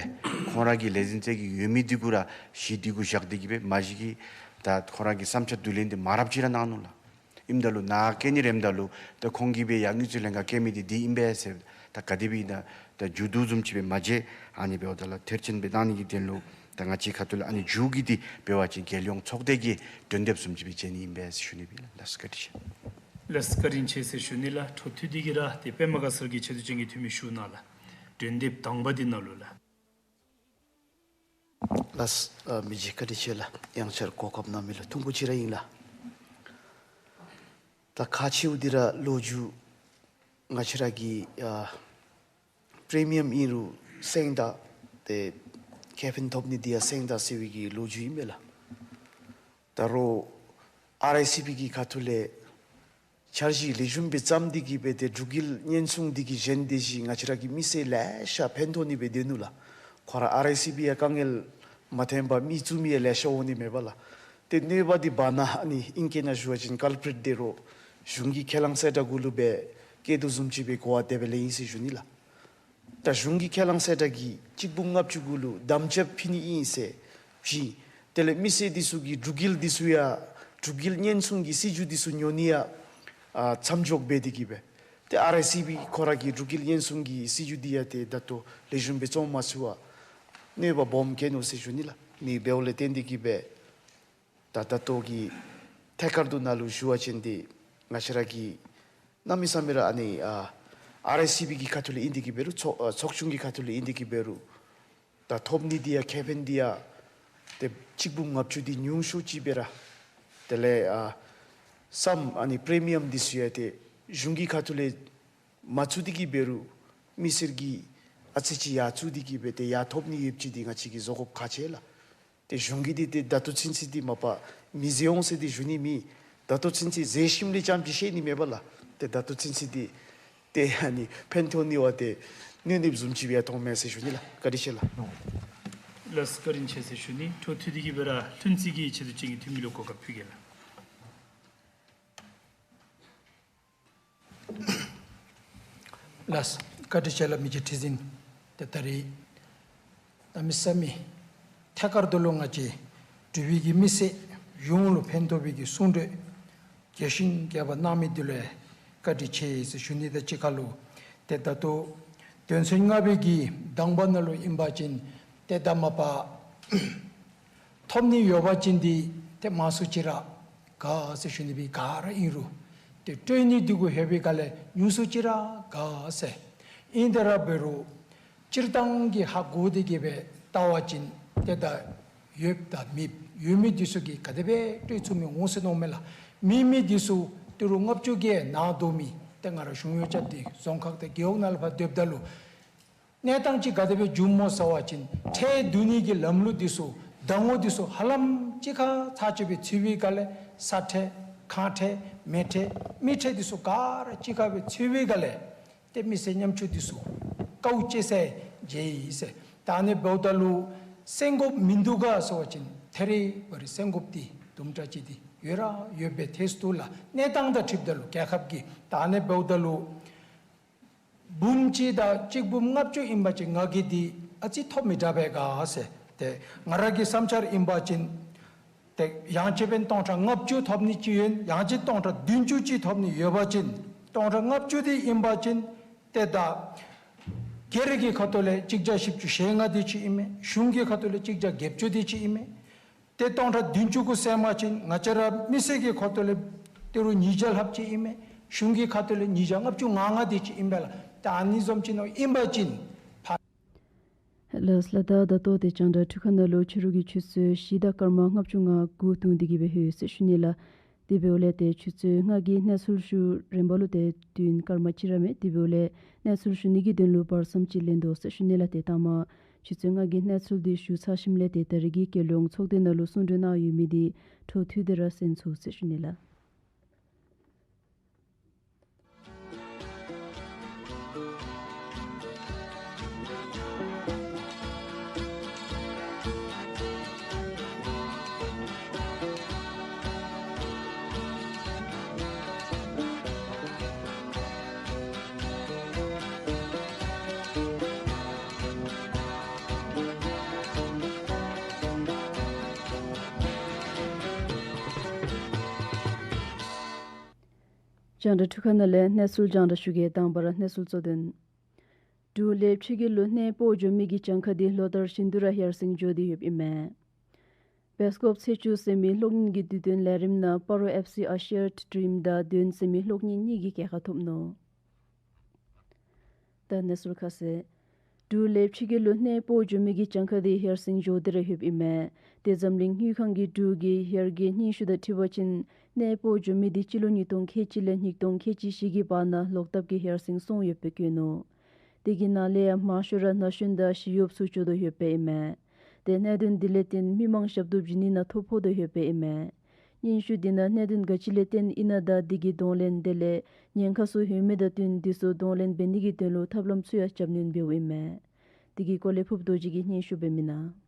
ཁོང་ར་གི་ལས་འཛིན་རྩེ་གི་ཡོད་མི་འདི་གུ་ར་གཞི་འདི་གུ་བཞག་སྟེ་གིས་སྦེ་མ་གཞི་གི་ད་ཁོང་ར་གི་བསམ་འཆར་བསྡུ་ལེན་འདི་མང་རབས་ཅིག་ར་གནང་ནུག་ལགས། ཨིནམ་ད་ལུ་ནཱ་བཀལ་ནི་རནམ་ད་ལུ་ད་ཁོང་གིས་སྦེ་ཡང་དངུལ་རྩིས་ལྷན་ཁག་བཀལ་མི་འདི་འདི་ཨིན་པས་ཟེར་ད་ག་དེ་སྦེ་ཨིན་ན་ད་མཇུག་བསྡུ་བཟུམ་ཅིག་སྦེ་མ་མཇལ། ཨ་ནི་འབདཝ་ད་ལུ་ཐེར་ཅན་སྦེ་གནང་ནི་གི་དོན་ལུ་ད་ང་བཅས་ཁ་ཐུག་ལས་ཨ་ནི་མཇུག་གི་འདི་འབད་བ་ཅིན་རྒྱལ་ཡོངས་ཚོགས་སྡེ་གི་གྲོས་འདེབས་བཟུམ་ཅིག་སྦེ་མཇལ་ནི་ཨིན་པས་ཟེར་ཞུ་ནི་སྦེ་ཨིན་ལགས། ལགས་སོ། བཀའ་དྲིན་ཆེ། ལགས་སོ། བཀའ་དྲིན་ཆེ་ཟེར་ཞུ་ནི་ལགས། འཕྲོ་མཐུད་དེ་གིས་ར་ཏེ་པདྨ་དགའ་ཚལ་གྱི་ཆེད་དུ་ཅན་གྱི་འཐུས་མི་ཞུ་གནང་ལགས། གྲོས་འདེབས་དང་པ་འདི་ནང་ལུ་ལགས། ལགས་སོ། ཨ་མི་རྗེ་བཀའ་དྲིན་ཆེ་ལགས། ཡང་བསྐྱར་གོ་སྐབས་གནང་མི་ལུ་ཐུགས་ཁུར་ཆེ་ར་ཨིན་ལགས། ད་ཁག་ཆེཝ་འདི་ར་ལོ་རྒྱུས་ང་བཅས་ར་གི་ཨ་པི་རི་མི་ཡམ་ཨིན་རུང་སེང་ད་ཏེ་ཁེ་ཕན་ཐོབ་ནི་འདི་ཡང་སེང་ད་ཟེར་བའི་གི་ལོ་རྒྱུས་ཨིན་མས་ལགས། ད་རུང་ཨར་ཨའི་སི་པི་གི་ཁ་ཐུག་ལས་འཆར་གཞི་ལེགས་ཤོམ་སྦེ་བརྩམས་ཏེ་གིས་སྦེ་ཏེ་འབྲུག་རྒྱལ་ཉེན་སྲུང་འདི་གིས་གཞན་སྡེ་བཞི་ང་བཅས་ར་གི་མི་སེར་ལེ་ཤ་ཕན་ཐོགས་ནི་སྦེ་སྡོད་ནུག་ལགས། ཁོ་ར་ཨར་ཨའི་སི་པི་ཡང་དཀའ་ངལ་མ་ཐོན་པར་མི་བཙུགས་མི་ཡང་ལེ་ཤ་འོང་ནི་མས་པ་ལགས། ཏེ་གནོད་པ་འདི་བར་ན་ཨ་ནི་ཨིང་སྐད་ནང་ཞུ་བ་ཅིན་ཀཱལ་པི་རིཊ་འདི་རོགས་གཞུང་གི་ཁས་བླངས་གསལ་བསྒྲགས་གུ་ལུ་སྦེ་བཀལ་དོ་བཟུམ་ཅིག་སྦེ་གོ་བ་དེ་སྦེ་ལེན་ཡི་ཟེར་ཞུ་ནི་ལགས། ད་གཞུང་གི་ཁས་བླངས་གསལ་བསྒྲགས་ཀྱིས་གཅིག་འབུམ་ལྔ་བཅུ་གུ་ལུ་དམ་བཅའ་ཕུལ་ནི་ཨིན་ཟེར་བཞི། དེ་ལས་མི་སེར་འདི་ཚུ་གིས་འབྲུག་རྒྱལ་འདི་ཚུ་ཡང་ འབྲུག་རྒྱལ་སྙན་སྲུང་གི་སྲིད་བྱུས་འདི་ཚུ་ཉོ་ནི་ཡང་ཨ་མཚམས་འཇོག་འབད་དེ་གིས་སྦེ། ཏེ་ཨར་ཨའི་སི་བི་ཁོ་ར་གིས་འབྲུག་རྒྱལ་སྙན་སྲུང་གི་སྲིད་བྱུས་འདི་ཡང་ཏེ་ད་ལྟོ་ལེགས་ཤོམ་སྦེ་བརྩོན་མ་ཚུགས་པར་གནོད་པ་སྦོམ་བཀལ་ནུག་ཟེར་ཞུ་ནི་ལགས། ཨ་ནི་འབདཝ་ལས་བརྟེན་ཏེ་གིས་སྦེ་ད་ད་ལྟོ་གི་ཐད་ཀར་དུ་ནཱ་ལུ་ཞུ་བ་ཅིན་ཏེ་ང་བཅས་ར་གིས་གནམ་མེད་ས་མེད་ར་ཨ་ནི་ཨ་ཨར་ཨའི་སི་བི་གི་ཁ་ཐུག་ལས་ཨིན་ཏེ་གིས་འབད་རུང་ཚོགས་ཨ་ཚོགས་ཆུང་གི་ཁ་ཐུག་ལས་ཨིན་ཏེ་གིས་འབད་རུང་ད་ཐོབ་ནི་འདི་ཡང་ཁེ་ཕན་འདི་ཡང་ཏེ་གཅིག་འབུམ་ལྔ་བཅུ་འདི་ཉུང་ཤོས་ཅིག་སྦེ་ར། དེ་ལས་ཨ་སམ་ཨ་ནི་པི་རི་མི་ཡམ་འདི་ཚུ་ཡང་ཏེ་གཞུང་གི་ཁ་ཐུག་ལས་མ་བཙུགས་ཏེ་གིས་འབད་རུང་མི་སེར་གྱིས་ཨ་ཙི་ཅིག་ཡར་བཙུགས་ཏེ་གིས་སྦེ་ཏེ་ཡར་ཐོབ་ནི་ཡོདཔ་ཅིག་འདི་ང་བཅས་ཀྱིས་བཟོ་དགོཔ་ཁག་ཆེ་ལགས། ཏེ་གཞུང་གིས་འདི་ཏེ་ད་ལྟོ་ཚུན་ཚོད་འདི་མ་པ་མི་བཟོ་འོང་ཟེར་འདི་ཞུ་ནི་མེད། ད་ལྟོ་ཚུན་ཚོད་བཟོ་ཞིནམ་ལས་རྐྱངམ་ཅིག་ཤེས་ནི་མེད་པས་ལགས། ཏེ་ད་ལྟོ་ཚུན་ཚོད་འདི་ཏེ་ཨ་ནི་ཕན་ཐོགས་ནི་བ་ཏེ་གནོད་ནི་བཟུམ་ཅིག་སྦེ་མཐོངམ་མས་ཟེར་ཞུ་ནི་ལགས། བཀའ་དྲིན་ཆེ་ལགས། ལགས་བཀའ་དྲིན་ཆེ་ཟེར་ཞུ་ནི། འཕྲོ་མཐུད་དེ་གིས་སྦེ་ར་ལྷུན་རྩེ་གི་ཆེད་དུ་ཅིག་གི་འཐུས་མི་ལུ་གོ་སྐབས་ཕུལ་གེ་ལགས། ལགས། བཀའ་དྲིན་ཆེ་ལགས། མི་རྗེ་ཁྲི་འཛིན། ཏེ་ད་རིས་གནམ་མེད་ས་མེད་ཐད་ཀར་དུ་ལུ་ང་བཅས་འབྲུག་པའི་གི་མི་སེར་ཡོངས་ལུ་ཕན་ཐོགས་པའི་གི་གསུང་གྲོས་རྒྱས་ཤིང་རྒྱས་པ་གནང་མི་འདི་ལུ་བཀའ་དྲིན་ཆེ་ཟེར་ཞུ་ནི་དང་གཅིག་ཁར་ལུ་ཏེ་ད་ལྟོ་དོན་ཚན་ལྔ་པའི་གི་དང་པ་ནང་ལུ་ཨིན་པ་ཅིན་ཏེ་ད་མ་པ་ཐོབ་ནི་ཡོད་པ་ཅིན་འདི་ཏེ་མང་སུ་ཅིག་ར་དགའ་ཟེར་ཞུ་ནི་སྦེ་ག་ར་ཨིན་རུང་ཏེ་སྤྲོད་ནི་འདི་གུ་ལྷོད་པའི་སྒང་ལས་ཉུང་སུ་ཅིག་ར་དགའ་ཟེར། ཨིན་ཏེ་ར་འབད་རུང་སྤྱིར་བཏང་གི་ཧ་གོ་སྟེ་གིས་སྦེ་བལྟ་བ་ཅིན་ཏེ་ད་ཡོདཔ་དང་མེདཔ་ཡོད་མི་འདི་ཚུ་གིས་ག་དེ་སྦེ་སྤྲོད་ཚུགས་མི་འོང་ཟེར་མནོཝ་མས་ལགས། མེད་མི་འདི་ཚུ་ཏི་རུ་ལྔ་བཅུ་གི་ནང་སྡོད་མི་ཏེ་ང་ར་གཞུང་གཡོག་རྐྱབ་སྟེ་རྫོང་ཁག་དང་རྒེད་འོག་ནང་ལུ་ཕར་སྡོདཔ་ད་ལུ་གནས་སྟངས་ཅིག་ག་དེ་སྦེ་འགྱོཝ་སྨོ་ཟེར་བ་ཅིན་ཁྲལ་བསྡུ་ནི་གི་ལམ་ལུགས་འདི་ཚུ་ཟླ་ངོ་འདི་ཚུ་ཧ་ལམ་གཅིག་ཁར་ཚར་གཅིག་སྦེ་ཚུད་པའི་སྒང་ལས་ས་ཁྲལ་ཁང་ཁྲལ་མེ་ཁྲལ་མི་ཁྲལ་འདི་ཚུ་ག་ར་གཅིག་ཁར་སྦེ་ཚུད་པའི་སྒང་ལས་ཏེ་མི་སེར་ཉམ་ཆུང་འདི་ཚུ་དཀའཝ་སྤྱད་སའི་མཇལ་ཡི་ཟེར། ད་ཨ་ནི་འབདཝ་ད་ལུ་སེང་གོབ་མིན་འདུག་ག་ཟེར་བ་ཅིན་ཐད་རི་བ་རི་སེང་གོབ་འདི་དུམ་གྲ་ཅིག་འདི་ཡོད་ར་ཡོད་པའི་ཐད་སུ་ལགས། གནས་སྟངས་དང་འཁྲིལཝ་ད་ལུ་རྒྱལ་ཁབ་ཀྱི་ད་ཨ་ནི་འབདཝ་ད་ལུ་འབུམ་གཅིག་དང་གཅིག་འབུམ་ལྔ་བཅུ་ཨིན་པ་ཅིན་ང་གིས་འདི་ཨ་ཙི་ཐོབ་མི་དྲག་པས་ག་ཟེར། ཏེ་ང་ར་གི་བསམ་འཆར་ཨིན་པ་ཅིན་ཏེ་ཡང་ཅིན་སྤུན་སྟོང་ཕྲག་ལྔ་བཅུ་ཐོབ་ནི་ཅིག་ཡོད། ཡང་ཅིན་སྟོང་ཕྲག་བདུན་ཅུ་ཅིག་ཐོབ་ནི་ཡོད་པ་ཅིན་སྟོང་ཕྲག་ལྔ་བཅུ་འདི་ཨིན་པ་ཅིན་ཏེ་ད་སྒེར་གྱི་ཁ་ཐུག་ལས་གཅིག་བརྒྱ་བཞི་བཅུ་ཞེ་ལྔ་འདི་ཅིག་ཨིན་མས། གཞུང་གི་ཁ་ཐུག་ལས་གཅིག་བརྒྱ་བརྒྱད་ཅུ་འདི་ཅིག་ཨིན་མས། ཏེ་སྟོང་ཕྲག་བདུན་ཅུ་གུ་བསྣམས་པ་ཅིན་ང་བཅས་ར་མི་སེར་གྱི་ཁ་ཐུག་ལས་ཏི་རུ་ཉིས་བརྒྱ་ལྷགཔ་ཅིག་ཨིན་མས། གཞུང་གི་ཁ་ཐུག་ལས་ཉིས་བརྒྱ་ལྔ་བཅུ་ང་ལྔ་འདི་ཅིག་ཨིན་པས་ལགས། ད་ཨ་ནི་བཟུམ་ཅིག་ནང་ཨིན་པ་ཅིན་ཕར། ལགས་ལགས། ད་ད་ལྟོ་ཏེ་རྒྱང་བསྒྲགས་འཕྲུལ་ཁང་ནང་ལུ་ཕྱི་རུ་གི་ཆུ་ཚོད་བཞི་དང་སྐར་མ་ལྔ་བཅུ་ང་དགུ་ཐོན་ཏེ་གིས་སྦེ་ཡོད་ཟེར་ཞུ་ནི་ལགས། དེ་འབདཝ་ལས་ཏེ་ཆུ་ཚོད་ལྔ་གི་གནས་ཚུལ་ཞུ་རན་པ་ལུ་ཏེ་དུས་ཡུན་སྐར་མ་གཅིག་ར་མས། དེ་འབདཝ་ལས་གནས་ཚུལ་ཞུ་ནི་གི་དོན་ལུ་བར་མཚམས་ཅིག་ལེན་དོ་ཟེར་ཞུ་ནི་ལགས། ཏེ་ད་མ་ཆུ་ཚོད་ལྔ་གི་གནས་ཚུལ་འདི་ཞུ་ཚར་ཞིནམ་ལས་ཏེ་ད་རིས་ཀྱི་རྒྱལ་ཡོངས་ཚོགས་སྡེ་ནང་ལུ་གསུང་གྲོས་གནང་ཡོད་མི་འདི་འཕྲོ་མཐུད་དེ་ར་གསན་ཚུགས་ཟེར་ཞུ་ནི་ལགས། རྒྱང་བསྒྲགས་འཕྲུལ་ཁང་ནང་ལས་གནས་ཚུལ་རྒྱང་བསྒྲགས་ཞུ་གེ། དང་པ་ར་གནས་ཚུལ་གཙོ་དོན། འབྲུག་ལས་ཕྱི་རྒྱལ་ལུ་གནས་སྤོ་འགྱོ་མི་གི་གྱངས་ཁ་འདི་ལོ་ལྟར་བཞིན་དུ་ར་ཡར་སེང་འགྱོ་སྟེ་ཡོདཔ་ཨིན་མས། སྦེལ་ཀོབ་ཚེས་བཅུ་ཟེར་མི་གློག་བརྙན་གྱི་དུས་སྟོན་ལས་རིམ་ནང་སྤ་རོ་ཨེཕ་སི་ཨ་ཤེར་ཌི་ཌྲིམ་དང་དོན་ཟེར་མི་གློག་བརྙན་གཉིས་ཀྱིས་རྒྱལ་ཁ་ཐོབ་ནུག། ད་གནས་ཚུལ་ཁ་གསལ། འབྲུག་ལས་ཕྱི་རྒྱལ་ལུ་གནས་སྤོ་འགྱོ་མི་གི་གྱངས་ཁ་འདི་ཡར་སེང་འགྱོ་སྟེ་ར་ཡོདཔ་ཨིན་མས། ཏེ་འཛམ་གླིང་དངུལ་ཁང་གི་འབྲུག་གི་ཡར་རྒྱས་སྙན་ཞུ་དང་འཁྲིལ་བ་ཅིན་གནས་སྤོ་འགྱོ་མི་འདི་སྤྱི་ལོ་ཉིས་སྟོང་ཁལ་གཅིག་ལས་ཉིས་སྟོང་ཁལ་གཅིག་བཞི་གི་བར་ན་ལོག་ལྟབ་ཀྱིས་ཡར་སེང་སོང་ཡོདཔ་སྦེ་བཀོད་ནུག། དེ་གི་ནང་ལས་ཡང་མང་ཤོས་ར་ན་གཞོན་དང་ཞི་གཡོགཔ་ཚུ་འགྱོ་དོ་ཡོདཔ་ཨིན་མས། ཏེ་གནད་དོན་འདི་ལས་བརྟེན་མི་མང་ཞབས་ཏོག་བྱིན་ནི་ནང་ཐོ་ཕོག་དོ་ཡོདཔ་ཨིན་མས། སྙན་ཞུ་འདི་ནང་གནད་དོན་ག་ཅི་ལས་བརྟེན་ཨིན་ན་དང་དེ་གི་གདོང་ལེན་དེ་ལས་ཉེན་ཁ་ཚུ་ཡོད་མི་དང་བསྟུན་འདི་ཚུ་གདོང་ལེན་འབད་ནི་གི་དོན་ལུ་ཐབས་ལམ་ཚུ་ཡང་རྒྱབ་སྣོན་འབདཝ་ཨིན་མས། དེ་གི་སྐོར་ལས་ཕུབ་རྡོ་རྗེ་གིས་སྙན་ཞུ་འབད་མི་ནང་།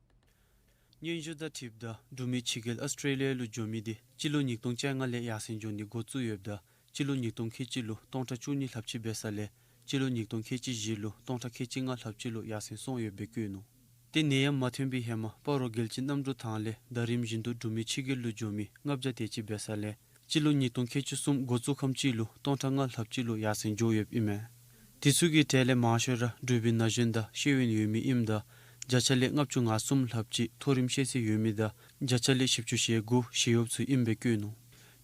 སྙན་ཞུ་དང་འཁྲིལཝ་ད་འབྲུག་མི་ཕྱི་རྒྱལ་ཨོསི་ཊྲེ་ལི་ཡ་ལུ་འགྱོ་མི་འདི་སྤྱི་ལོ་ཉིས་སྟོང་བཅོ་ལྔ་ལས་ཡར་སེང་འགྱོ་ནི་འགོ་བཙུགས་ཡོདཔ་ད་སྤྱི་ལོ་ཉིས་སྟོང་ཁལ་གཅིག་ལུ་སྟོང་ཕྲག་བཅུ་གཉིས་ལྷགཔ་ཅིག་འབད་ས་ལས་སྤྱི་ལོ་ཉིས་སྟོང་ཁལ་གཅིག་བཞི་ལུ་སྟོང་ཕྲག་ཁལ་གཅིག་ལྔ་ལྷགཔ་ཅིག་ལུ་ཡར་སེང་སོང་ཡོདཔ་སྦེ་བཀོད་ནུག། ཏེ་ནད་ཡམས་མ་ཐོན་པའི་ཧེ་མ་སྤ་རོ་རྒྱལ་སྤྱིའི་གནམ་གྲུ་ཐང་ལས་ཟླ་རིམ་བཞིན་དུ་འབྲུག་མི་ཕྱི་རྒྱལ་ལུ་འགྱོ་མི་ལྔ་བརྒྱ་དེ་ཅིག་འབད་ས་ལས་སྤྱི་ལོ་ཉིས་སྟོང་ཁལ་གཅིག་གསུམ་འགོ་བཙུགས་ཁམས་ཅིག་ལུ་སྟོང་ཕྲག་ལྔ་ལྷགཔ་ཅིག་ལུ་ཡར་སེང་འགྱོ་ཡོདཔ་ཨིན་མས། དེ་ཚུ་གི་གྲས་ལས་མང་ཤོས་ར་འབྲུག་པའི་ན་གཞོན་དང་ཤེས་ཡོན་ཡོད་མི་ཨིནམ་ད་བརྒྱ་ཆ་ལས་ལྔ་བཅུ་ང་གསུམ་ལྷགཔ་ཅིག་མཐོ་རིམ་ཤེས་ཚད་ཡོད་མི་དང་བརྒྱ་ཆ་ལས་བཞི་བཅུ་ཞེ་དགུ་ཞི་གཡོགཔ་ཚུ་ཨིནམ་སྦེ་བཀོད་ནུག།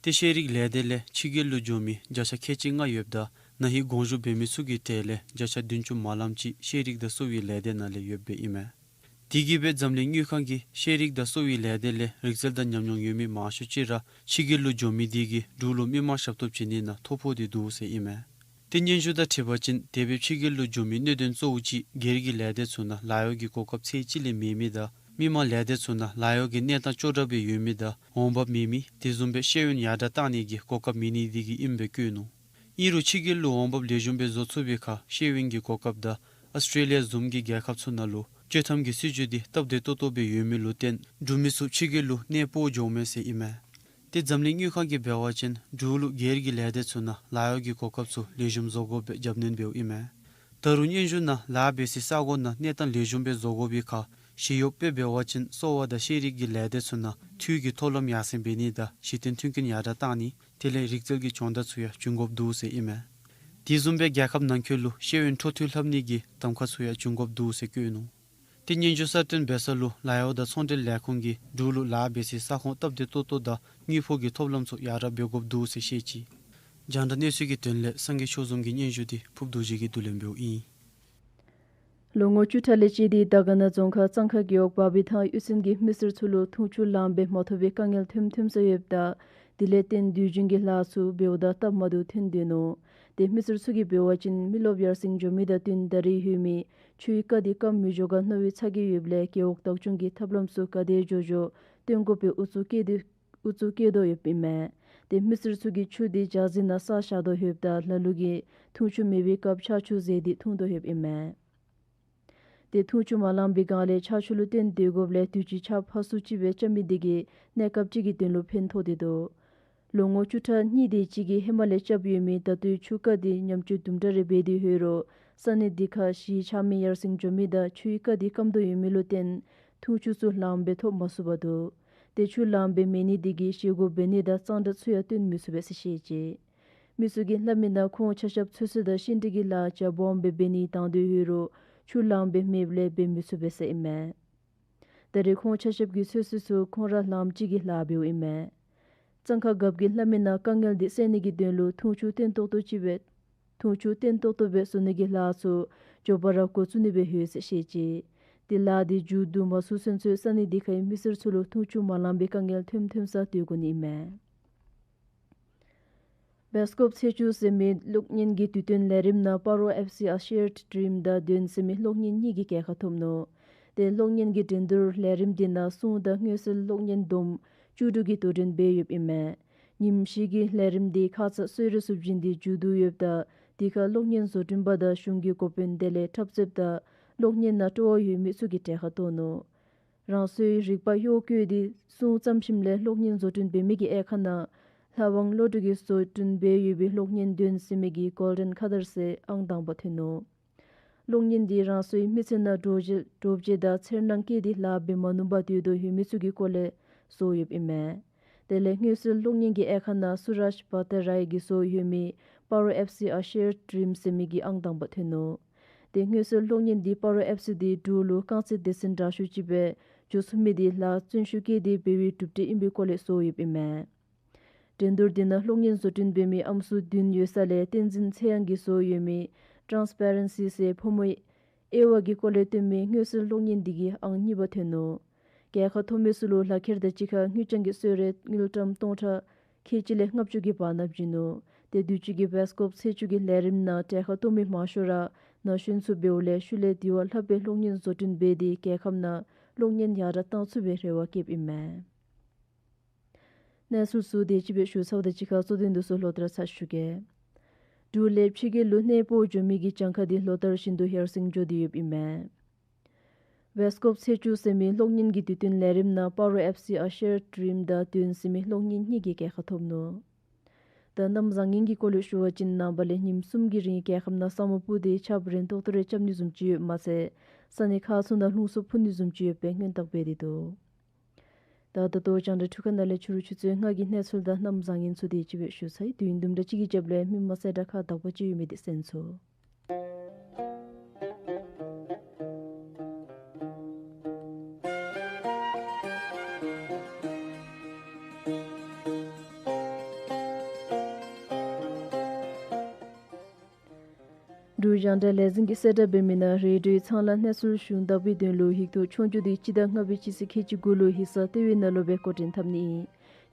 ཏེ་ཤེས་རིག་ལས་སྡེ་ལས་ཕྱི་རྒྱལ་ལུ་འགྱོ་མི་བརྒྱ་ཆ་ཁལ་གཅིག་ལྔ་ཡོདཔ་ད་ན་ཧིང་དགོངས་ཞུ་འབད་མི་ཚུ་གི་གྲས་ལས་བརྒྱ་ཆ་བདུན་ཅུ་མ་ལངམ་ཅིག་ཤེས་རིག་དང་གསོ་བའི་ལས་སྡེ་ནང་ལས་ཡོདཔ་སྦེ་ཨིན་མས། དེ་གིས་སྦེ་འཛམ་གླིང་དངུལ་ཁང་གིས་ཤེས་རིག་དང་གསོ་བའི་ལས་སྡེ་ལས་རིག་རྩལ་དང་ཉམས་མྱོང་ཡོད་མི་མང་ཤོས་ཅིག་ར་ཕྱི་རྒྱལ་ལུ་འགྱོ་མི་དེ་གིས་འབྲུག་ལུ་མི་མང་ཞབས་ཏོག་བྱིན་ནི་ནང་ཐོ་ཕོག་སྟེ་འདུག་ཟེར་ཨིན་མས། ཏེ་སྙན་ཞུ་དང་འཁྲིལ་བ་ཅིན་དེ་སྦེ་ཕྱི་རྒྱལ་ལུ་འགྱོ་མི་གནད་དོན་གཙོ་བོ་ཅིག་སྒེར་གྱི་ལས་སྡེ་ཚུ་ནང་ལཱ་གཡོག་གི་གོ་སྐབས་ཚད་ཅིག་ལས་མེད་མི་དང་མི་མང་ལས་སྡེ་ཚུ་ནང་ལཱ་གཡོག་གི་གནས་སྟངས་ཅོག་འཐདཔ་སྦེ་ཡོད་མི་དང་འོང་འབབ་མེད་མི་དེ་བཟུམ་སྦེ་ཤེས་ཡོན་ཡར་དྲགས་བཏང་ནི་གི་གོ་སྐབས་མེད་ནི་དེ་གིས་ཨིནམ་སྦེ་བཀོད་ནུག། ཨིན་རུང་ཕྱི་རྒྱལ་ལུ་འོང་འབབ་ལེགས་ཤོམ་སྦེ་བཟོ་ཚུགས་པའི་ཁར་ཤེས་ཡོན་གྱི་གོ་སྐབས་དང་ཨཱོས་ཊྲེ་ལི་ཡ་བཟུམ་གྱི་རྒྱལ་ཁབ་ཚུ་ནང་ལུ་སྤྱོད་ཐམ་གྱི་སྲིད་བྱུས་དེ་སྟབས་བདེ་ཏོག་ཏོ་སྦེ་ཡོད་མི་ལུ་བརྟེན་འབྲུག་མི་ཚུ་ཕྱི་རྒྱལ་ལུ་གནས་སྤོ་འགྱོཝ་མས་ཟེར་ཨིན་མས། ཏེ་འཛམ་གླིང་དངུལ་ཁང་གིས་འབད་བ་ཅིན་འབྲུག་ལུ་སྒེར་གྱི་ལས་སྡེ་ཚུ་ནང་ལཱ་གཡོག་གི་གོ་སྐབས་ཚུ་ལེགས་ཤོམ་བཟོ་དགོཔ་སྦེ་རྒྱབ་སྣོན་འབདཝ་ཨིན་མས། ད་རུང་སྙན་ཞུ་ནང་ལཱ་འབད་སའི་ས་གོ་ནང་གནས་སྟངས་ལེགས་ཤོམ་སྦེ་བཟོ་དགོ་པའི་ཁར་ཞི་གཡོགཔ་སྦེ་འབད་བ་ཅིན་གསོ་བ་དང་ཤེས་རིག་གི་ལས་སྡེ་ཚུ་ནང་འཐུས་ཀྱི་ཐོབ་ལམ་ཡར་སེང་འབད་ནི་དང་གཞི་རྟེན་མཐུན་རྐྱེན་ཡར་དྲགས་བཏང་ནི་དེ་ལས་རིག་རྩལ་གྱི་སྦྱོང་བརྡར་ཚུ་ཡང་བྱིན་དགོཔ་འདུག་ཟེར་ཨིན་མས། དེ་བཟུམ་སྦེ་རྒྱལ་ཁབ་ནང་འཁོད་ལུ་ཤེས་ཡོན་འཕྲོ་མཐུད་ལྷབ་ནི་གི་གདམ་ཁ་ཚུ་ཡང་བྱིན་དགོཔ་འདུག་ཟེར་བཀོད་ནུག། ཏེ་སྙན་ཞུ་གསར་བཏོན་འབད་ས་ལུ་ལཱ་གཡོག་དང་ཚོང་འབྲེལ་ལས་ཁུངས་ཀྱིས་འབྲུག་ལུ་ལཱ་འབད་སའི་ས་ཁོངས་སྟབས་བདེ་ཏོག་ཏོ་དང་དངུལ་ཕོགས་ཀྱི་ཐོབ་ལམ་ཚུ་ཡར་དྲགས་འབད་དགོཔ་འདུག་ཟེར་བཤད་ཅི། རྒྱང་བསྒྲགས་གནས་ཚུལ་གྱི་དོན་ལས་སངས་རྒྱས་ཆོས་འཛོམས་ཀྱི་སྙན་ཞུ་དེ་ཕུརཔ་རྡོ་རྗེ་གིས་བསྡུ་ལེན་འབདཝ་ཨིན། ལོ་ངོ་བཅུ་ཕྲག་ལས་བཅད་དེ་དར་དཀར་ན་རྫོང་ཁག་གཙང་ཁ་རྒེད་འོག་བ་བི་ཐང་གཡུས་ཚན་གྱི་མི་སེར་ཚུ་ལུ་འཐུང་ཆུ་ལངམ་སྦེ་མ་ཐོབ་པའི་དཀའ་ངལ་ཐོནམ་ཐོན་ས་ཡོདཔ་ད་དེ་ལས་བརྟེན་དུས་རྒྱུན་གྱི་ལཱ་ཚུ་འབདཝ་ད་སྟབས་མ་བདེཝ་ཐོན་སྡོད་ནུག། ཏེ་མི་སེར་ཚུ་གིས་འབད་བ་ཅིན་མི་རློབས་ཡར་སེང་འགྱོ་མི་དང་བསྟུན་ད་རེས་ཧེ་མའི་ཆུའི་རྐ་དེ་སྐམ་མི་འགྱོ་ག་གནམ་འོད་ཚ་གྱང་ཡོདཔ་ལས་རྒེད་འོག་བདག་སྐྱོང་གི་ཐབས་ལམ་ཚུ་ག་དེ་མགྱོགས་མགྱོགས་སྟོན་དགོ་པའི་ཨུ་ཚུགས་བསྐྱེད་དེ་ཨུ་ཚུགས་བསྐྱེད་དོ་ཡོདཔ་ཨིན་མས། ཏེ་མི་སེར་ཚུ་གིས་ཆུ་དེ་ཇ་ཟི་ནང་བསགས་བཞག་དོ་ཡོདཔ་ད་ལ་ལུ་གིས་འཐུང་ཆུ་མེད་པའི་སྐབས་ཆར་ཆུ་ཟེ་དེ་འཐུང་དོ་ཡོདཔ་ཨིན་མས། ཏེ་འཐུང་ཆུ་མ་ལངམ་པའི་སྒང་ལས་ཆར་ཆུ་ལུ་བརྟེན་སྡོད་དགོཔ་ལས་དུས་ཅི་ཆརཔ་ཧ་སུ་ཅིག་སྦེ་རྐྱབ་མི་དེ་གིས་གནས་སྐབས་ཅིག་གི་དོན་ལུ་ཕན་ཐོགས་ཏེ་འདུག། ལོ་ངོ་བཅུ་ཕྲག་གཉིས་དེ་ཅིག་གི་ཧེ་མ་ལས་རྐྱབ་ཡོད་མི་ད་ལྟོའི་ཆུ་རྐ་དེ་ཉམས་བཅོས་དུམ་གྲ་རེ་འབད་དེ་ཡོད་རུང་ས་གནས་དེ་ཁར་གཞིས་ཆགས་མི་ཡར་སེང་འགྱོ་མི་དང་ཆུའི་རྐ་དེ་སྐམ་དོ་ཡོད་མི་ལུ་བརྟེན་འཐུང་ཆུ་ཚུ་ལངམ་སྦེ་ཐོབ་མ་ཚུགས་པར་འདུག། ཏེ་ཆུ་ལངམ་སྦེ་མེད་ནི་དེ་གིས་བཞེས་སྒོ་འབད་ནི་དང་གཙང་སྦྲ་ཚུ་ཡང་སྟོན་མི་ཚུགས་པས་ཟེར་བཤད་ཅི། མི་ཚུ་གིས་སླབ་མི་ནང་ཁོང་ཆ་ཁྱབ་ཚོད་བསྲེ་དང་ཤིང་འབྲས་ཀྱི་ལཱ་རྒྱ་སྦོམ་སྦེ་འབད་ནི་དང་འདོད་ཡོད་རུང་ཆུ་ལངམ་སྦེ་མེདཔ་ལས་འབད་མི་ཚུགས་པས་ཟེར་ཨིན་མས། ད་རེས་ཁོང་ཆ་ཁྱབ་ཀྱི་ཚོད་བསྲེ་ཚུ་ཁོང་ར་ལངམ་ཅིག་གིས་ལཱ་འབདཝ་ཨིན་མས། གཙང་ཁ་རྒཔོ་གིས་སླབ་མི་ནང་དཀའ་ངལ་དེ་སེལ་ནི་གི་དོན་ལུ་འཐུང་ཆུ་བརྟན་ཏོག་ཏོ་ཅིག་སྦེ་འཐུང་ཆུ་བརྟན་ཏོག་ཏོ་སྦེ་བཟོ་ནི་གི་ལཱ་ཚུ་མགྱོགས་པ་ར་འགོ་བཙུགས་ནི་སྦེ་ཡོད་ཟེར་བཤད་ཅི། དེ་ལཱ་དེ་མཇུག་བསྡུ་མ་ཚུགས་ཚུན་ཚོད་ས་གནས་དེ་ཁའི་མི་སེར་ཚུ་ལུ་འཐུང་ཆུ་མ་ལངམ་པའི་དཀའ་ངལ་ཐོནམ་ཐོན་སར་སྡོད་དགོ་ནི་ཨིན་མས། བེསི་ཀོབ་ཚེས་བཅུ་ཟེར་མི་གློག་བརྙན་གྱི་དུས་སྟོན་ལས་རིམ་ནང་སྤ་རོ་ཨེཕ་སི་ཨ་ཤེརཌ་ཌི་རིམ་དང་དོན་ཟེར་མི་གློག་བརྙན་གཉིས་ཀྱིས་གྱལ་ཁ་ཐོབ་ནུག། ཏེ་གློག་བརྙན་གྱི་འགྲན་བསྡུར་ལས་རིམ་དེ་ནང་སྲུང་དང་མངོན་གསལ་གློག་བརྙན་བསྡོམས་བཅུ་དྲུག་གིས་དོ་འགྲན་འབད་ཡོདཔ་ཨིན་མས། ཉིནམ་བཞི་གི་ལས་རིམ་དེ་ཁ་ཙ་གསོལ་རས་སུ་བྱིན་ཏེ་མཇུག་བསྡུ་ཡོདཔ་ད་དེ་ཁར་གློག་བརྙན་བཟོ་སྐྲུན་པ་དང་གཞུང་གི་འགོ་དཔོན་དེ་ལས་འཁྲབ་རྩེདཔ་དང་གློག་བརྙན་ནང་སྤྲོ་བ་ཡོད་མི་ཚུ་གིས་གྱལ་ཁ་ཐོབ་ནུག། རང་སོའི་རིག་པ་གཡོག་བཀོལ་ཏེ་སྲུང་བརྩམས་ཞིནམ་ལས་གློག་བརྙན་བཟོ་སྐྲུན་འབད་མི་གི་དབྱེ་ཁག་ནང་ལྷ་དབང་བློ་གྲོས་ཀྱིས་བཟོ་སྐྲུན་འབད་ཡོད་པའི་གློག་བརྙན་དོན་ཟེར་མི་གི་གོལ་ཌེན་ཁ་དར་ཟེར་ཨང་དང་པ་ཐོན་ནུག། གློག་བརྙན་འདི་རང་སོའི་མི་ཚེ་ནང་འདྲོག་བྱེལ་འདྲོག་བྱེལ་དང་འཚེར་སྣང་བསྐྱེད་དེ་ལཱ་འབད་མ་ནུམ་པར་སྡོད་དོ་ཡོད་མི་ཚུ་གི་སྐོར་ལས་བཟོ་ཡོདཔ་ཨིན་མས། དེ་ལས་མངོན་གསལ་གློག་བརྙན་གྱི་དབྱེ་ཁག་ནང་སུ་རཱཇ་བྷ་ཏ་རའི་གིས་བཟོ་ཡོད་མི་སྤ་རོ་ཨེཕ་སི་ཨ་ཤེརཌ་ཌི་རིམ་ཟེར་མི་གིས་ཨང་དང་པ་ཐོན་ནུག། ཏེ་མངོན་གསལ་གློག་བརྙན་འདི་སྤ་རོ་ཨེཕ་སི་འདི་འབྲུག་ལུ་རྐང་རྩེད་སྡེ་ཚན་དྲག་ཤོས་ཅིག་སྦེ་འགྱོ་ཚུགས་མི་དེ་ལཱ་བརྩོན་ཤུགས་བསྐྱེད་དེ་འབད་བའི་གྲུབ་འབྲས་ཨིན་པའི་སྐོར་ལས་བཟོ་ཡོདཔ་ཨིན་མས། འགྲན་བསྡུར་འདི་ནང་གློག་བརྙན་བཟོ་སྐྲུན་འབད་མི་ཨམ་སྲུ་བདུན་ཡོད་ས་ལས་བསྟན་འཛིན་ཚེ་དབྱངས་ཀྱིས་བཟོ་ཡོད་མི་ཊཱནསི་པེ་རེན་སི་ཟེར་ཕོ་མོའི་དབྱེ་བ་གི་སྐོར་ལས་སྟོན་མི་མངོན་གསལ་གློག་བརྙན་འདི་གིས་ཨང་གཉིས་པ་ཐོན་ནུག། གྱལ་ཁ་ཐོབ་མི་ཚུ་ལུ་ལག་ཁྱེར་དང་གཅིག་ཁར་དངུལ་རྐྱང་གི་གསོལ་རས་དངུལ་ཀྲམ་སྟོང་ཕྲག་ཁལ་གཅིག་ལས་ལྔ་བཅུ་གི་བར་ན་བྱིན་ནུག། ཏེ་དུས་ཅི་གི་བེསི་ཀོབ་ཚེས་བཅུ་གི་ལས་རིམ་ནང་གྱལ་ཁ་ཐོབ་མི་མང་ཤོས་ར་ན་གཞོན་ཚུ་འབདཝ་ལས་ཤུལ་ལས་དེ་བ་ལྷག་པའི་གློག་བརྙན་བཟོ་སྐྲུན་འབད་དེ་གྱལ་ཁམས་ནང་གློག་བརྙན་ཡར་དྲགས་བཏང་ཚུགས་པའི་རེ་བ་བསྐྱེདཔ་ཨིན་མས། གནས་ཚུལ་ཚུ་དེ་ཅིག་སྦེ་ཞུ་ཚརཝ་ད་གཅིག་ཁར་གཙོ་དོན་དེ་ཚུ་ལོག་སྟེ་ར་ཚར་ཞུ་གེ། འབྲུག་ལས་ཕྱི་རྒྱལ་ལུ་གནས་སྤོ་འགྱོ་མི་གི་གྱངས་ཁ་དེ་ལོ་ལྟར་བཞིན་དུ་ཡར་སེང་འགྱོ་སྟེ་ཡོདཔ་ཨིན་མས། བེསི་ཀོབ་ཚེས་བཅུ་ཟེར་མི་གློག་བརྙན་གྱི་དུས་སྟོན་ལས་རིམ་ནང་སྤ་རོ་ཨེཕ་སི་ཨ་ཤེརཌ་ཌི་རིམ་དང་དོན་ཟེར་མི་གློག་བརྙན་གཉིས་ཀྱིས་གྱལ་ཁ་ཐོབ་ནུག། ད་གནམ་བཟང་ངན་གྱི་སྐོར་ལས་ཞུ་བ་ཅིན་ནངས་པ་ལས་ཉིནམ་གསུམ་གྱི་རིང་རྒྱལ་ཁབ་ནང་ས་སྨུག་སྤུབས་ཏེ་ཆརཔ་རན་ཏོག་ཏོ་རེ་རྐྱབ་ནི་བཟུམ་ཅིག་ཡོདཔ་མ་ཚད་ས་གནས་ཁག་ཚུ་ནང་རླུང་འཚུབ་འཕུ་ནི་བཟུམ་ཅིག་ཡོད་པའི་སྔོན་བརྟག་འབད་དེ་འདུག། ད་ད་ལྟོ་རྒྱང་བསྒྲགས་འཕྲུལ་ཁང་ནང་ལས་ཕྱི་རུ་ཆུ་ཚོད་ལྔ་གི་གནས་ཚུལ་དང་གནམ་བཟང་ངན་ཚུ་དེ་ཅིག་སྦེ་ཞུ་ཚར་ཡི། དུས་ཡུན་དུམ་གྲ་ཅིག་གི་རྒྱབ་ལས་མི་མང་གསལ་བསྒྲགས་ཁག་དག་པ་ཅིག་ཡོད་མི་དེ་གསན་ཚུགས། འབྲུག་རྒྱང་བསྒྲགས་ལས་འཛིན་གྱིས་གསལ་བསྒྲགས་འབད་མི་ནང་རེ་ཌིའོའི་ཚང་ལ་གནས་ཚུལ་ཞུ་ནི་དང་པའི་དོན་ལུ་ཡིག་ཐོག་ཆོས་རྒྱུགས་དེ་སྤྱི་ཟླ་ལྔ་པའི་སྤྱི་ཚེས་ཁལ་གཅིག་དགུ་ལུ་ཡིག་ཚང་ལྟེ་བའི་ནང་ལུ་སྦེ་འགོ་འདྲེན་འཐབ་ནི་ཨིན།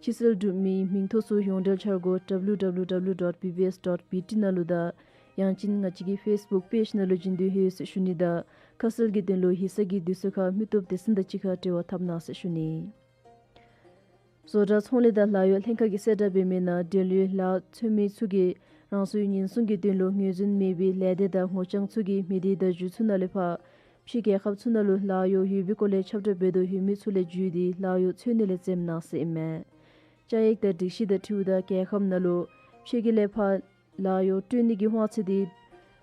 ཕྱི་སེལ་གྲུབ་མིའི་མིང་ཐོ་ཚུ་ཡོངས་འབྲེལ་འཆར་སྒོ་W W W dot B B S dot B T ནང་ལུ་དང་ཡང་ཅིན་ང་བཅས་ཀྱི་ཕེསི་བུཀ་པེཇ་ནང་ལུ་བྱིན་དོ་ཡོད་ཟེར་ཞུ་ནི་དང་ཁ་གསལ་གྱི་དོན་ལུ་ཡིག་ཚང་གི་དུས་ཚོད་ཁར་མི་སྟོབས་སྡེ་ཚན་དང་གཅིག་ཁར་འབྲེལ་བ་འཐབ་གནང་ཟེར་ཞུ་ནི། བཟོ་གྲྭ་ཚོང་ལས་དང་ལཱ་གཡོག་ལྷན་ཁག་གིས་གསལ་བསྒྲགས་འབད་མི་ནང་འབྲེལ་ཡོད་ལཱ་འཚོལ་མི་ཚུ་གིས་རང་སོའི་ཉེན་སྲུང་གི་དོན་ལུ་ངོས་འཛིན་མེད་པའི་ལས་སྡེ་དང་ངོ་རྐྱང་ཚུ་གི་མི་སྡེ་བརྡ་བརྒྱུད་ཚུ་ནང་ལས་ཕར་ཕྱི་རྒྱལ་ཁབ་ཚུ་ནང་ལུ་ལཱ་གཡོག་ཡོད་པའི་སྐོར་ལས་ཁྱབ་བསྒྲགས་འབད་དོ་ཡོད་མི་ཚུ་ལས་བརྒྱུད་དེ་ལཱ་གཡོག་འཚོལ་ནི་ལས་འཛེམ་གནང་ཟེར་ཨིན་མས། བཅའ་ཡིག་དང་སྒྲིག་གཞི་དང་འཁྲིལཝ་ད་རྒྱལ་ཁབ་ནང་ལུ་ཕྱི་རྒྱལ་ལས་ཕར་ལཱ་གཡོག་སྤྲོད་ནི་གི་དབང་ཚད་དེ་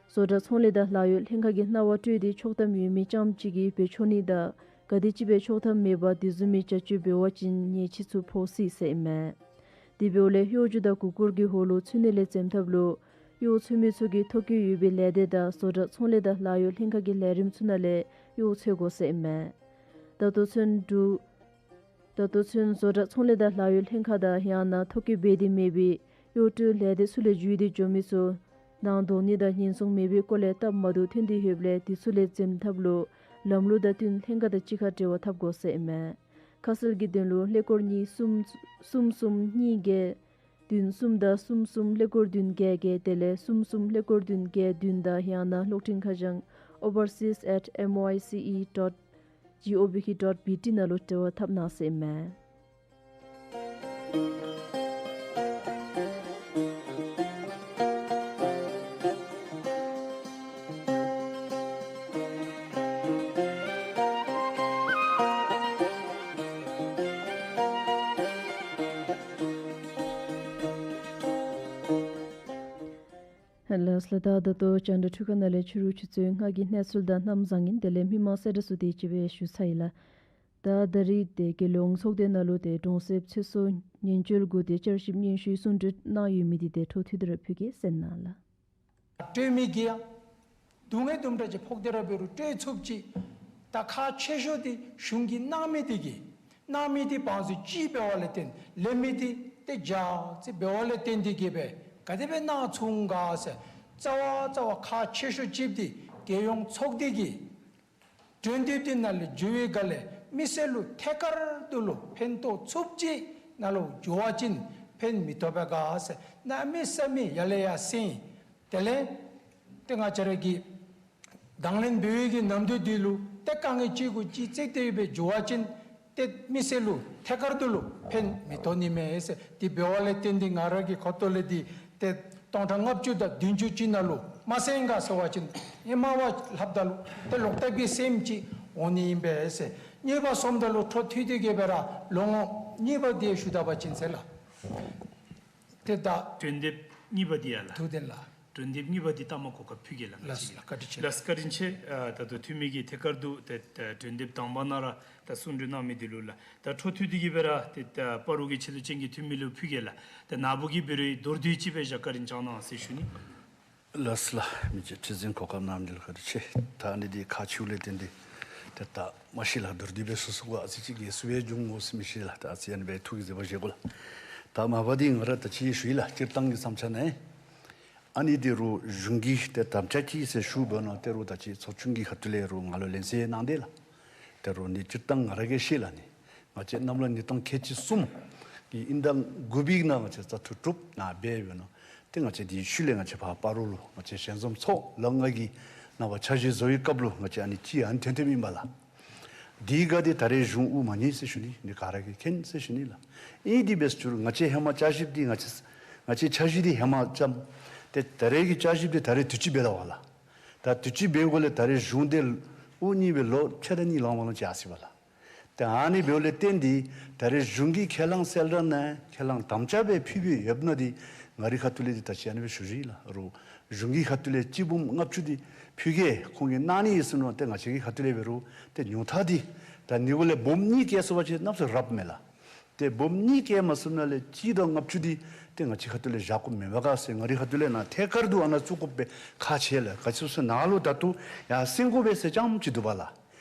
བཟོ་གྲྭ་ཚོང་ལས་དང་ལཱ་གཡོག་ལྷན་ཁག་གིས་གནང་བ་སྤྲོད་དེ་ཆོག་ཐམ་ཡོད་མི་རྐྱངམ་ཅིག་གིས་འབད་ཆོག་ནི་དང་ག་དེམ་ཅིག་སྦེ་ཆོག་ཐམ་མེད་པར་དེ་བཟུམ་མའི་བྱ་སྤྱོད་འབད་བ་ཅིན་ཉེས་ཆད་ཚུ་ཕོག་སྲིད་ཟེར་ཨིན་མས། དེ་འབདཝ་ལས་གཡོག་རྒྱུགས་དང་མགུ་སྐོར་གྱི་འོག་ལུ་ཚུད་ནི་ལས་འཛེམ་ཐབས་ལུ་གཡོག་འཚོལ་མི་ཚུ་གིས་ཐོ་བཀོད་ཡོད་པའི་ལས་སྡེ་དང་བཟོ་གྲྭ་ཚོང་ལས་དང་ལཱ་གཡོག་ལྷན་ཁག་གི་ལས་རིམ་ཚུ་ནང་ལས་གཡོག་འཚོལ་དགོ་ཟེར་ཨིན་མས། ད་ལྟོ་ཚུན་འབྲུག་ད་ལྟོ་ཚུན་བཟོ་གྲྭ་ཚོང་ལས་དང་ལཱ་གཡོག་ལྷན་ཁག་དང་ཡང་ན་ཐོ་བཀོད་འབད་དེ་མེད་པའི་གཡོག་སྤྲོད་ལས་སྡེ་ཚུ་ལས་བརྒྱུད་དེ་འགྱོ་མི་ཚུ་ནང་འདོགས་ནི་དང་ཉེན་སྲུང་མེད་པའི་སྐོར་ལས་སྟབས་མ་བདེཝ་ཐོན་ཏེ་ཡོདཔ་ལས་དེ་ཚུ་ལས་འཛེམ་ཐབས་ལུ་ལམ་ལུགས་དང་བསྟུན་ལྷན་ཁག་དང་གཅིག་ཁར་འབྲེལ་བ་འཐབ་དགོ་ཟེར་ཨིན་མས། ཁ་གསལ་གྱི་དོན་ལུ་ཀླད་ཀོར་གཉིས་གསུམ་གསུམ་གསུམ་གཉིས་བརྒྱད་བདུན་གསུམ་དང་གསུམ་གསུམ་ཀླད་ཀོར་བདུན་བརྒྱད་བརྒྱད་དེ་ལས་གསུམ་གསུམ་ཀླད་ཀོར་བདུན་བརྒྱད་བདུན་དང་ཡང་ན་གློག་འཕྲིན་ཁ་བྱང་overseas at M O I C E dot G O V dot B T ནང་ལུ་འབྲེལ་བ་འཐབ་གནང་ཟེར་ཨིན་མས། ལགས་སོ་ལགས། ད་ད་ལྟོ་རྒྱང་བསྒྲགས་འཕྲུལ་ཁང་ནང་ལས་ཕྱི་རུ་ཆུ་ཚོད་ལྔ་གི་གནས་ཚུལ་དང་གནམ་བཟང་ངན་དེ་ལས་མི་མང་གསལ་བསྒྲགས་ཚུ་དེ་ཅིག་སྦེ་ཞུ་ཚར་ཡི་ལགས། ད་ད་རིས་ཏེ་རྒྱལ་ཡོངས་ཚོགས་སྡེ་ནང་ལུ་ཏེ་གྲོང་གསེབ་ཚེ་སྲོག་ཉེན་བཅོལ་གྱི་ཏེ་བསྐྱར་ཞིབ་སྙན་ཞུའི་གསུང་གྲོས་གནང་ཡོད་མི་འདི་ཏེ་འཕྲོ་མཐུད་དེ་ར་ཕུལ་གེ། གསན་གནང་ལགས། སྤྲོད་མི་གིས་ཡང་སྡུག་བསྔལ་དུམ་གྲ་ཅིག་ཕོག་སྟེ་ར་འབད་རུང་སྤྲོད་ཚུགསཔ་ཅིག། ད་ཁག་ཆེ་ཤོས་འདི་གཞུང་གིས་གནང་མི་འདི་གིས་གནང་མི་འདི་བང་མཛོད་ཅིག་འབདཝ་ལས་བརྟེན་ལེན་མི་འདི་ཏེ་བརྒྱ་ཅིག་འབདཝ་ལས་བརྟེན་འདི་གིས་སྦེ་ག་དེ་སྦེ་གནང་ཚུགས་ག་ཟེར་རྩ་བ་རྩ་བ་ཁག་ཆེ་ཤོས་ཅིག་འདི་རྒྱལ་ཡོངས་ཚོགས་སྡེ་གི་གྲོས་འདེབས་འདི་ནང་ལས་འགྱོ་བའི་སྒང་ལས་མི་སེར་ལུ་ཐད་ཀར་དུ་ལུ་ཕན་ཐོགས་ཚུགསཔ་ཅིག་ནང་ལུ་འགྱོ་བ་ཅིན་ཕན་མི་ཐོགས་པས་ག་ཟེར་གནམ་མེད་ས་མེད་ཡར་ལས་ཡར་སེང་། དེ་ལས་ཏེ་ང་བཅས་ར་གི་དང་ལེན་འབད་བའི་གི་ནམ་དུས་འདི་ལུ་ཏེ་དཀའ་ངལ་ཅིག་གུ་ཅིག་བརྩིས་ཏེ་སྦེ་འགྱོ་བ་ཅིན་ཏེ་མི་སེར་ལུ་ཐད་ཀར་དུ་ལུ་ཕན་མི་ཐོགས་ནི་མས་ཟེར། དེ་འབདཝ་ལས་བརྟེན་ཏེ་ང་ར་གི་ཁ་ཐུག་ལས་འདི་ཏེ་སྟོང་ཕྲག་ལྔ་བཅུ་དང་བདུན་ཅུ་ཅིག་ནང་ལུ་མ་སེང་ག་ཟེར་བ་ཅིན་ཧེ་མ་བ་ལྷགཔ་ད་ལུ་ཏེ་ལོག་ལྟབ་ཀྱི་སེམས་ཅིག་འོང་ནི་ཨིན་པས་ཟེར། གཉིས་པ་སོངམ་ད་ལུ་འཕྲོ་མཐུད་དེ་གི་སྦེ་ར་ལོ་ངོ་གཉིས་པ་འདི་ཞུ་ད་པ་ཅིན་ཟེར་ལགས། ཏེ་ད་གྲོས་འདེབས་གཉིས་པ་འདི་ཡ་ལགས། ཐུགས་བདེན་ལགས། གྲོས་འདེབས་གཉིས་པ་འདི་ལྟ་མ་གོ་སྐབས་ཕུལ་གེ་ལགས། ལགས་སོ་ལགས། བཀའ་དྲིན་ཆེ། ལགས་བཀའ་དྲིན་ཆེ། ཨ་ད་ལྟོ་འཐུས་མི་གིས་ཐད་ཀར་དུ་ཏེ་ད་གྲོས་འདེབས་དང་པ་ནང་ར་ད་གསུང་གྲོས་གནང་མི་འདི་ལུ་ལགས། ད་འཕྲོ་མཐུད་དེ་གི་སྦེ་ར་ཏེ་ད་སྤ་རོ་གི་ཆེ་བསྟོད་ཅན་གྱི་འཐུས་མི་ལུ་ཕུལ་གེ་ལགས། ད་ནཱ་བུ་གིས་འབད་རུང་མདོར་བསྡུས་ཅིག་སྦེ་བཞག་བཀའ་དྲིན་བསྐྱང་གནང་ཟེར་ཞུ་ནི། ལགས་སོ་ལགས། མི་རྗེ་ཁྲི་འཛིན་གོ་སྐབས་གནང་མི་འདི་ལུ་བཀའ་དྲིན་ཆེ། ད་ཨ་ནི་འདི་ཁག་ཆེཝ་ལས་བརྟེན་ཏེ་ཏེ་ད་མ་ཤེས་ལགས། མདོར་བསྡུས་སྦེ་ཞུ་ཚུགས་ག་ཨ་ཙི་ཅིག་གི་སུ་སྦེ་འབྱུང་འོང་ཟེར་མི་ཤེས་ལགས། ད་ཨ་ཙི་ཨ་ནི་སྦེ་ཐུགས་ཀྱི་མཛད་པ་བཞེས་དགོ་ལགས། ད་མ་པ་འདི་ང་ར་ད་ཅི་ཞུ་ཡི་ལགས། སྤྱིར་བཏང་གི་བསམ་འཆར་ནང་ཨ་ནི་འདི་རུང་གཞུང་གིས་ཏེ་དམ་བཅའ་ཅིག་ཟེར་ཞུ་བ་ནང་ཏེ་རུང་ད་ཅི་ཚོགས་ཆུང་གི་ཁ་ཐུག་ལས་རུང་ང་ལུ་ལན་གསལ་གནང་སྟེ་ལགས། ཏེ་རུང་ནི་སྤྱིར་བཏང་ང་ར་གིས་ཤེས་ལགས་ནི། ང་བཅས་གནམ་ལོ་ཉིས་སྟོང་ཁལ་གཅིག་གསུམ་གྱི་དབྱིན་ཟླ་དགུ་པའི་ནང་ང་བཅས་བཙག་འཐུ་གྲུབ་ནཱ་འབད་བའི་ནང་ཏེ་ང་བཅས་དེའི་ཤུལ་ལས་ང་བཅས་ཕར་སྤ་རོ་ལུ་ང་བཅས་ཞལ་འཛོམས་ཚོགས་ལམ་ལྔ་གི་ནང་པ་འཆར་གཞི་བཟོ་བའི་སྐབས་ལུ་ང་བཅས་ཨ་ནི་ཅིག་ཨ་ནི་ཐོན་ཐོནམ་ཨིན་པས་ལགས། དེའི་སྒང་འདི་ད་རེས་གཞུང་དབུ་མ་བརྙེས་ཟེར་ཞུ་ནི་འདི་ག་ར་གིས་མཁྱེན་ཟེར་ཞུ་ནི་ལགས། ཨིན་དེ་འབད་རུང་ང་བཅས་ཧེ་མ་བསྐྱར་ཞིབ་འདི་ང་བཅས་ང་བཅས་འཆར་གཞི་འདི་ཧེ་མ་བརྩམས་ཏེ་ད་རེས་ཀྱི་བསྐྱར་ཞིབ་འདི་ད་རེས་དུས་ཅི་འབད་དོ་བ་ལགས། ད་དུས་ཅི་འབད་དགོཔ་ལས་ད་རེས་གཞུང་འདི་དབུ་བརྙེས་པའི་ལོ་ཕྱེད་དང་གཉིས་ལང་པ་ལང་ཅིག་ཡར་སོ་ཡི་པ་ལགས། ཏེ་ཨ་ནི་འབདཝ་ལས་བརྟེན་ཏེ་ད་རེས་གཞུང་གིས་ཁས་བླངས་གསལ་བསྒྲགས་ནང་ཁས་བླངས་དམ་བཅའ་སྦེ་ཕུལ་ཕུལཝ་ཡོདཔ་ནང་འདི་ ང་རའི་ཁ་ཐུག་ལས་འདི་ད་ཅི་ཨ་ནི་སྦེ་ཞུ་ཅི་ལགས། རོགས་གཞུང་གི་ཁ་ཐུག་ལས་གཅིག་འབུམ་ལྔ་བཅུ་འདི་ཕུལ་གེ་ཁོང་གིས་གནང་ནི་ཨིན་ཟེར་མནོ་ཏེ་ང་བཅས་ཀྱི་ཁ་ཐུག་ལས་འབད་རུང་ཏེ་ཉུང་མཐའ་འདི་ད་ནི་གུ་ལས་འབུམ་གཉིས་བཀལ་སོང་པ་ཅིན་གནམ་མེད་ས་མེད་རབ་མས་ལགས། ཏེ་འབུམ་གཉིས་བཀལ་མ་ཚུགསཔ་ནང་ལས་གཅིག་དང་ལྔ་བཅུ་འདི་ཏེ་ང་བཅས་ཁ་ཐུག་ལས་བཞག་དགོཔ་མེན་པས་ག་ཟེར་ང་རའི་ཁ་ཐུག་ལས་ནཱ་ཐད་ཀར་དུ་ཨ་ནཱ་བཙུགས་དགོཔ་སྦེ་ཁག་ཆེ་ལགས། ག་ཅི་སྨོ་ཟེར་ན་ནཱ་ལུ་ད་ལྟོ་ཡར་སེང་གོ་སྦེ་ཟེར་རྐྱངམ་ཅིག་འདུག་པ་ལགས།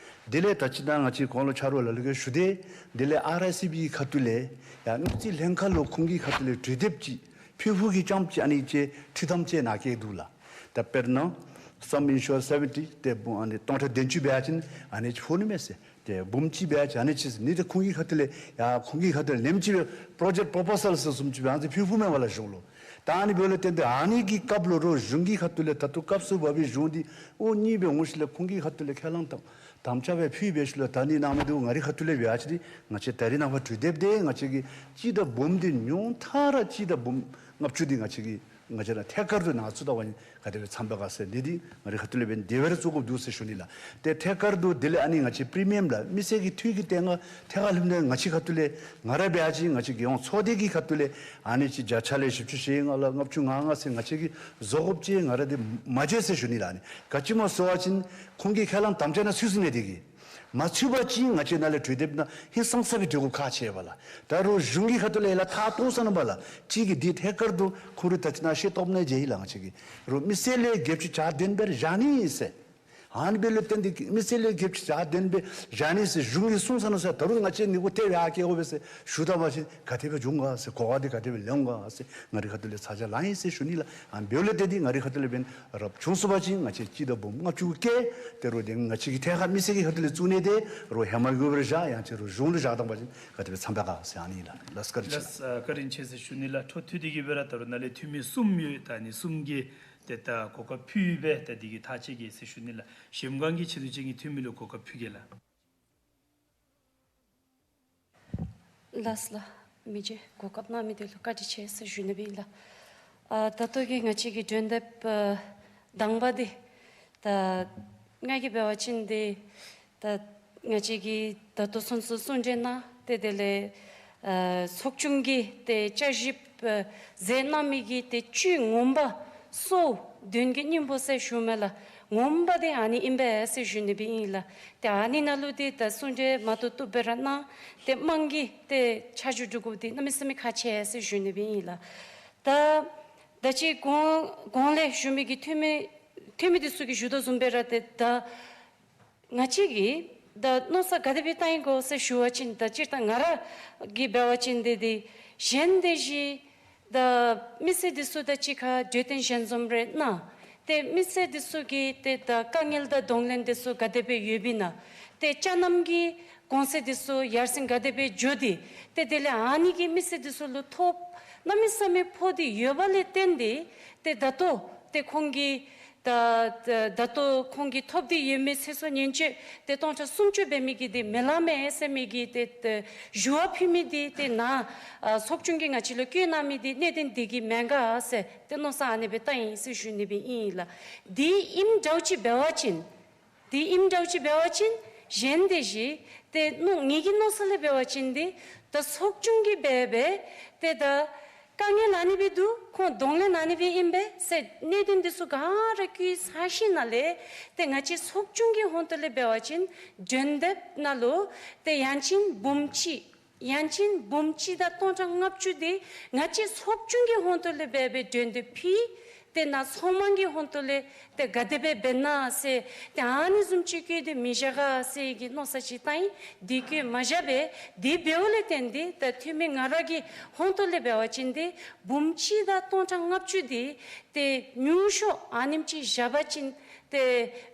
དེ་ལས་ད་ཅི་ད་ང་བཅས་གོང་ལུ་ཆ་རོགས་ལ་ལུ་གིས་ཞུ་དེས། དེ་ལས་ཨར་ཨའི་སི་བི་ཁ་ཐུག་ལས་ཡར་དངུལ་རྩིས་ལྷན་ཁག་ལུ་ཁོང་གི་ཁ་ཐུག་ལས་གྲོས་འདེབས་ཅིག་ཕུལ་ཕུལ་གེ་རྐྱངམ་ཅིག་ཨ་ནི་ཅིག་འཁྲིལ་ཐངས་ཅིག་ནཱ་བཀོད་འདུག་ལགས། ད་དཔེར་ན་sum insured seventy ཏེ་འབུམ་ཨ་ནི་སྟོང་ཕྲག་བདུན་ཅུ་འབད་བ་ཅིན་ཨ་ནི་ཅིག་ཕོག་ནི་མས་ཟེར། ཏེ་འབུམ་གཅིག་འབད་བ་ཅིན་ཨ་ནི་ཅིག་ཟེར། ཨ་ནི་ཏེ་ཁོང་གི་ཁ་ཐུག་ལས་ཡར་ཁོང་གི་ཁ་ཐུག་ལས་ལེནམ་ཅིག་སྦེ་པྲོ་ཇེཀཊ་པྲོ་པོ་ཟལ་ཟེར་བཟུམ་ཅིག་སྦེ་ཨ་ནི་ཕུལ་ཕུལཝ་མས་པ་ལགས་གཞུང་ལུ། ད་ཨ་ནི་འབདཝ་ལས་བརྟེན་ཏེ་ཨ་ནི་གི་སྐབས་ལུ་རོགས་གཞུང་གི་ཁ་ཐུག་ལས་ད་ལྟོ་སྐབས་སུ་བབས་པའི་གཞུང་འདི་འོང་ནི་སྦེ་འོང་ཞིནམ་ལས་ཁོང་གི་ཁ་ཐུག་ལས་ཁས་བླངས་དམ་དམ་བཅའ་སྦེ་ཕུལ་བའི་ཤུལ་ལས་ད་ནི་ནཱ་མ་འདི་ང་རའི་ཁ་ཐུག་ལས་འབད་བ་ཅིན་ང་བཅས་ད་རིས་ནངས་པ་གྲོས་འདེབས་འདི་ང་བཅས་ཀྱི་སྤྱི་ཟླ་འབུམ་འདི་ཉུང་མཐའ་ར་སྤྱི་ཟླ་འབུམ་ལྔ་བཅུ་འདི་ང་བཅས་ཀྱིས་ང་བཅས་ར་ཐད་ཀར་དུ་ནཱ་བཙུགས་ད་པ་ཅིན་ག་དེ་སྦེ་འཚམས་པས་ག་ཟེར་འདི་འདི་ང་རའི་ཁ་ཐུག་ལས་འབད་ནི་དེ་སྦེ་ར་བཙུགས་དགོཔ་འདུག་ཟེར་ཞུ་ནི་ལགས། ཏེ་ཐད་ཀར་དུ་དེ་ལས་ཨ་ནི་ང་བཅས་པི་རི་མི་ཡམ་ལགས་མི་སེར་གྱི་འཐུས་ཀྱི་ཏེ་ང་ཐད་ཀར་ལྷོདཔ་ད་ང་བཅས་ཁ་ཐུག་ལས་ང་ར་འབད་བ་ཅིན་ང་བཅས་རྒྱལ་ཡོངས་ཚོགས་སྡེ་གི་ཁ་ཐུག་ལས་ཨ་ནི་ཅིག་བརྒྱ་ཆ་ལས་བཞི་བཅུ་ཞེ་ལྔ་ལགས་ལྔ་བཅུ་ང་ལྔ་ཟེར་ང་བཅས་ཀྱིས་བཟོ་དགོཔ་ཅིག་ང་ར་འདི་མ་བརྗོད་ཟེར་ཞུ་ནི་ལགས། ཨ་ནི་ག་ཅི་སྨོ་ཟེར་བ་ཅིན་ཁོང་གིས་ཁས་བླངས་དམ་བཅའ་ནང་ཚུད་སོང་ནི་དེ་གིས་མ་ཚུད་པ་ཅིན་ང་བཅས་ནཱ་ལས་གྲོས་འདེབས་ནང་ཧིང་སངས་ས་སྦེ་སྡོད་དགོཔ་ཁག་ཆེ་བས་ལགས། ད་རོགས་གཞུང་གི་ཁ་ཐུག་ལས་ཡར་ལས་ཐག་བཏོག་ས་ནུག་པ་ལགས། གཅིག་གིས་འདི་ཐད་ཀར་དུ་ཁོང་རའི་ད་ཅི་ནཱ་ཤེས་རྟོགས་ནང་མཇལ་ཡི་ལགས། ང་བཅས་ཀྱིས་རོགས་མི་སེར་ལས་བརྒྱད་ཅུ་གྱ་བདུན་སྦེ་བཞག་ནི་ཨིན་ཟེར། ཨ་ནི་འབདཝ་ལས་བརྟེན་ཏེ་མི་སེར་ལས་བརྒྱད་ཅུ་གྱ་བདུན་སྦེ་བཞག་ནི་ཟེར་གཞུང་གིས་གསུངས་ས་ནུག་ཟེར། ད་རུང་ང་བཅས་ནི་གུ་ཏེ་ཡར་བཀལ་དགོ་པས་ཟེར་ཞུ་ད་པ་ཅིན་ག་དེ་སྦེ་འབྱུང་ག་ཟེར་གོ་བ་འདི་ག་དེ་སྦེ་ལེན་འོང་ག་ཟེར་ང་རའི་ཁ་ཐུག་ལས་ཚ་གྱང་ལང་ཡི་ཟེར་ཞུ་ནི་ལགས། ཨ་ནི་འབདཝ་ལས་བརྟེན་ཏེ་ང་རའི་ཁ་ཐུག་ལས་འབད་ནི་རབ་བྱུང་སོང་པ་ཅིན་ང་བཅས་སྤྱི་ཟླ་འབུམ་ལྔ་བཅུ་བཀལ། ཏེ་རོགས་འདི་ང་བཅས་ཀྱི་ཐད་ཁར་མི་སེར་གྱི་ཁ་ཐུག་ལས་བཙུགས་ནི་དེ་རོགས་ཧེ་མ་གི་སྦེ་བཞག་ཡང་ཅིན་རོགས་གཞུང་ལུ་བཞག་ད་པ་ཅིན་ག་དེ་སྦེ་འཚམས་པས་ག་ཟེར་ཨ་ནི་ལགས། ལགས་བཀའ་དྲིན་ཆེ་ལགས། ཨ་བཀའ་དྲིན་ཆེ་ཟེར་ཞུ་ནི་ལགས། འཕྲོ་མཐུད་དེ་གི་སྦེ་ར་ད་རུང་ནཱ་ལས་འཐུས་མི་གསུམ་ཡོད། ད་ཨ་ནི་གསུམ་གྱིས་ཏེ་ད་གོ་སྐབས་ཕུལ་སྦེ་ད་འདི་གི་ཐག་བཅད་གེ་ཟེར་ཞུ་ནི་ལགས། གཞལམ་སྒང་གི་ཆེ་བསྟོད་ཅན་གྱི་འཐུས་མི་ལུ་གོ་སྐབས་ཕུལ་གེ་ལགས། ལགས་ལགས། མི་རྗེ་གོ་སྐབས་གནང་མི་འདི་ལུ་བཀའ་དྲིན་ཆེ་ཟེར་ཞུ་ནི་སྦེ་ཨིན་ལགས། ཨ་ད་ལྟོ་གི་ང་བཅས་ཀྱི་གྲོས་འདེབས་ཨ་དང་པ་འདི་ད་ང་གིས་འབད་བ་ཅིན་འདི་ད་ང་བཅས་ཀྱིས་ད་ལྟོ་ཚུན་ཚོད་གསུང་གྲོས་གནང་སྟེ་དེ་ལས་ཨ་ཚོགས་ཆུང་གིས་ཏེ་བསྐྱར་ཞིབ་ཨ་མཛད་གནང་མི་གི་ཏེ་བཅུད་ངོ་མ་སོ་བདུན་གྱི་སྙིང་པོ་ཟེར་ཞུཝ་མས་ལགས། ངོ་མ་འདི་ཨ་ནི་ཨིན་པས་ཟེར་ཞུ་ནི་སྦེ་ཨིན་ལགས། ཏེ་ཨ་ནི་ནང་ལུ་འདི་ད་གསུང་གྲོས་མ་བཏུབ་བཏུབ་སྦེ་ར་གནང་སྟེ་དམངས་ཀྱི་ཏེ་ཆ་འཇོག་སྒྲུབ་དགོཔ་འདི་གནམ་མེད་ས་མེད་ཁག་ཆེ་ཟེར་ཞུ་ནི་སྦེ་ཨིན་ལགས། ད་ད་ཅི་གོང་གོང་ལས་ཞུ་མི་གི་འཐུས་མི་འཐུས་མི་འདི་ཚུ་གིས་ཞུ་དོ་བཟུམ་སྦེ་ར་ཏེ་ད་ང་བཅས་ཀྱིས་ད་མནོ་བསམ་ག་དེ་སྦེ་བཏང་ཡི་གོ་ཟེར་ཞུ་བ་ཅིན་ད་སྤྱིར་བཏང་ང་ར་གིས་འབད་བ་ཅིན་འདི་འདི་གཞན་དེ་བཞིན་ད་མི་སེར་འདི་ཚུ་དང་གཅིག་ཁར་གྲོས་བསྟུན་ཞལ་འཛོམས་རེ་གནང་། ཏེ་མི་སེར་འདི་ཚུ་གི་ཏེ་ད་དཀའ་ངལ་དང་གདོང་ལེན་འདི་ཚུ་ག་དེ་སྦེ་ཡོདཔ་ཨིན་ན། ཏེ་ཅ་རྣམ་གྱི་གོང་ཚད་འདི་ཚུ་ཡར་སེང་ག་དེ་སྦེ་འགྱོ་སྟེ་ཏེ་དེ་ལས་ཨ་ནི་གིས་མི་སེར་འདི་ཚུ་ལུ་ཐོབ་གནམ་མེད་ས་མེད་ཕོག་སྟེ་ཡོད་པ་ལས་བརྟེན་ཏེ་ཏེ་ད་ལྟོ་ཏེ་ཁོང་གིས་ད་ད་ད་ལྟོ་ཁོང་གིས་ཐོབ་སྟེ་ཡོད་མི་ཚེ་སྲོག་ཉེན་བཅོལ་ཏེ་སྟོང་ཕྲག་སུམ་ཅུ་འབད་མི་གི་འདི་མི་ལང་མས་ཟེར་མི་གི་ཏེ་ཏེ་ཞུ་བ་ཕུལ་མི་འདི་ཏེ་ནཱ་ཨ་ཚོགས་ཆུང་གིས་ང་བཅས་ལུ་བཀོད་གནང་མི་འདི་གནད་དོན་འདི་གིས་མེན་ག་ཟེར་ཏེ་མནོ་བསམ་ཨ་ནི་སྦེ་བཏང་ཡི་ཟེར་ཞུ་ནི་སྦེ་ཨིན་ལགས། འདི་ཨིནམ་འདྲཝ་ཅིག་འབད་བ་ཅིན་འདི་ཨིནམ་འདྲཝ་ཅིག་འབད་བ་ཅིན་གཞན་དེ་བཞིན་ཏེ་མནོ་ངེ་གི་མནོ་བསམ་ལས་འབད་བ་ཅིན་འདི་ད་ཚོགས་ཆུང་གིས་འབད་འབད་ཏེ་ད་དཀའ་ངལ་ཨ་ནི་སྦེ་འདུག། ཁོང་གདོང་ལེན་ཨ་ནི་སྦེ་ཨིན་པས་ཟེར་གནད་དོན་འདི་ཚུ་ག་ར་བཀོད་ཚར་ཞིནམ་ལས་ཏེ་ང་བཅས་ཚོགས་ཆུང་གི་ཧོང་ཏོ་ལས་འབད་བ་ཅིན་གྲོས་འདེབས་ནང་ལུ་ཏེ་ཡང་ཅིན་འབུམ་གཅིག་ཡང་ཅིན་འབུམ་གཅིག་དང་སྟོང་ཕྲག་ལྔ་བཅུ་འདི་ང་བཅས་ཚོགས་ཆུང་གི་ཧོང་ཏོ་ལས་འབད་འབད་གྲོས་འདེབས་ཕུལ། ཏེ་ནཱ་ཚོགས་དམངས་ཀྱི་ཧོང་ཏོ་ལས་ཏེ་ག་དེ་སྦེ་འབད་ན་ཟེར་ཏེ་ཨ་ནི་བཟུམ་ཅིག་བཀོད་དེ་མི་བཞག་ག་ཟེར་གྱི་མནོ་བསམ་ཅིག་བཏང་ཡི། འདི་བཀོད་མ་བཞག་པས། འདི་འབདཝ་ལས་བརྟེན་ཏེ་ད་འཐུས་མི་ང་ར་གི་ཧོང་ཏོ་ལས་འབད་བ་ཅིན་ཏེ་འབུམ་གཅིག་དང་སྟོང་ཕྲག་ལྔ་བཅུ་འདི་ཏེ་ཉུང་ཤོས་ཨ་ནེམ་ཅིག་བཞག་པ་ཅིན་ཏེ་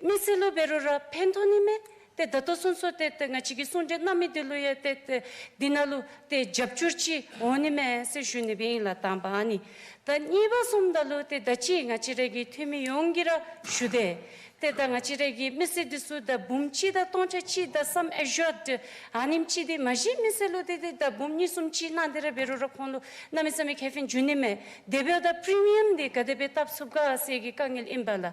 མི་སེར་ལུ་འབད་རུང་ར་ཕན་ཐོགས་ནི་མས། ཏེ་ད་ལྟོ་ཚུན་ཚོད་ཏེ་ཏེ་ང་བཅས་ཀྱིས་གསུང་གྲོས་གནང་མི་འདི་ལུ་ཡང་ཏེ་ཏེ་འདི་ནང་ལུ་ཏེ་རྒྱབ་སྐྱོར་ཅིག་འོང་ནི་མས་ཟེར་ཞུ་ནི་སྦེ་ཨིན་ལགས། དང་པ་ཨ་ནི། ད་གཉིས་པ་བཟུམ་ད་ལུ་ཏེ་ད་ཅི་ང་བཅས་ར་གི་འཐུས་མི་ཡོངས་ཀྱིས་ར་ཞུ་དེས། ཏེ་ད་ང་བཅས་ར་གི་མི་སེར་འདི་ཚུ་ད་འབུམ་གཅིག་དང་སྟོང་ཕྲག་གཅིག་དང་སམ་ཨེ་ཤོརཌ་ཨ་ནེམ་ཅིག་འདི་མ་གཞི་མི་སེར་ལུ་ཏེ་ཏེ་ད་འབུམ་གཉིས་གསུམ་ཅིག་གནང་སྟེ་ར་འབད་རུང་ར་ཁོང་ལུ་གནམ་མེད་ས་མེད་ཁེ་ཕན་འབྱུང་ནི་མས། དེ་འབདཝ་ད་པི་རི་མི་ཡམ་འདི་ག་དེ་སྦེ་བཏབ་ཚུགས་ག་ཟེར་གྱི་དཀའ་ངལ་ཨིན་པས་ལགས།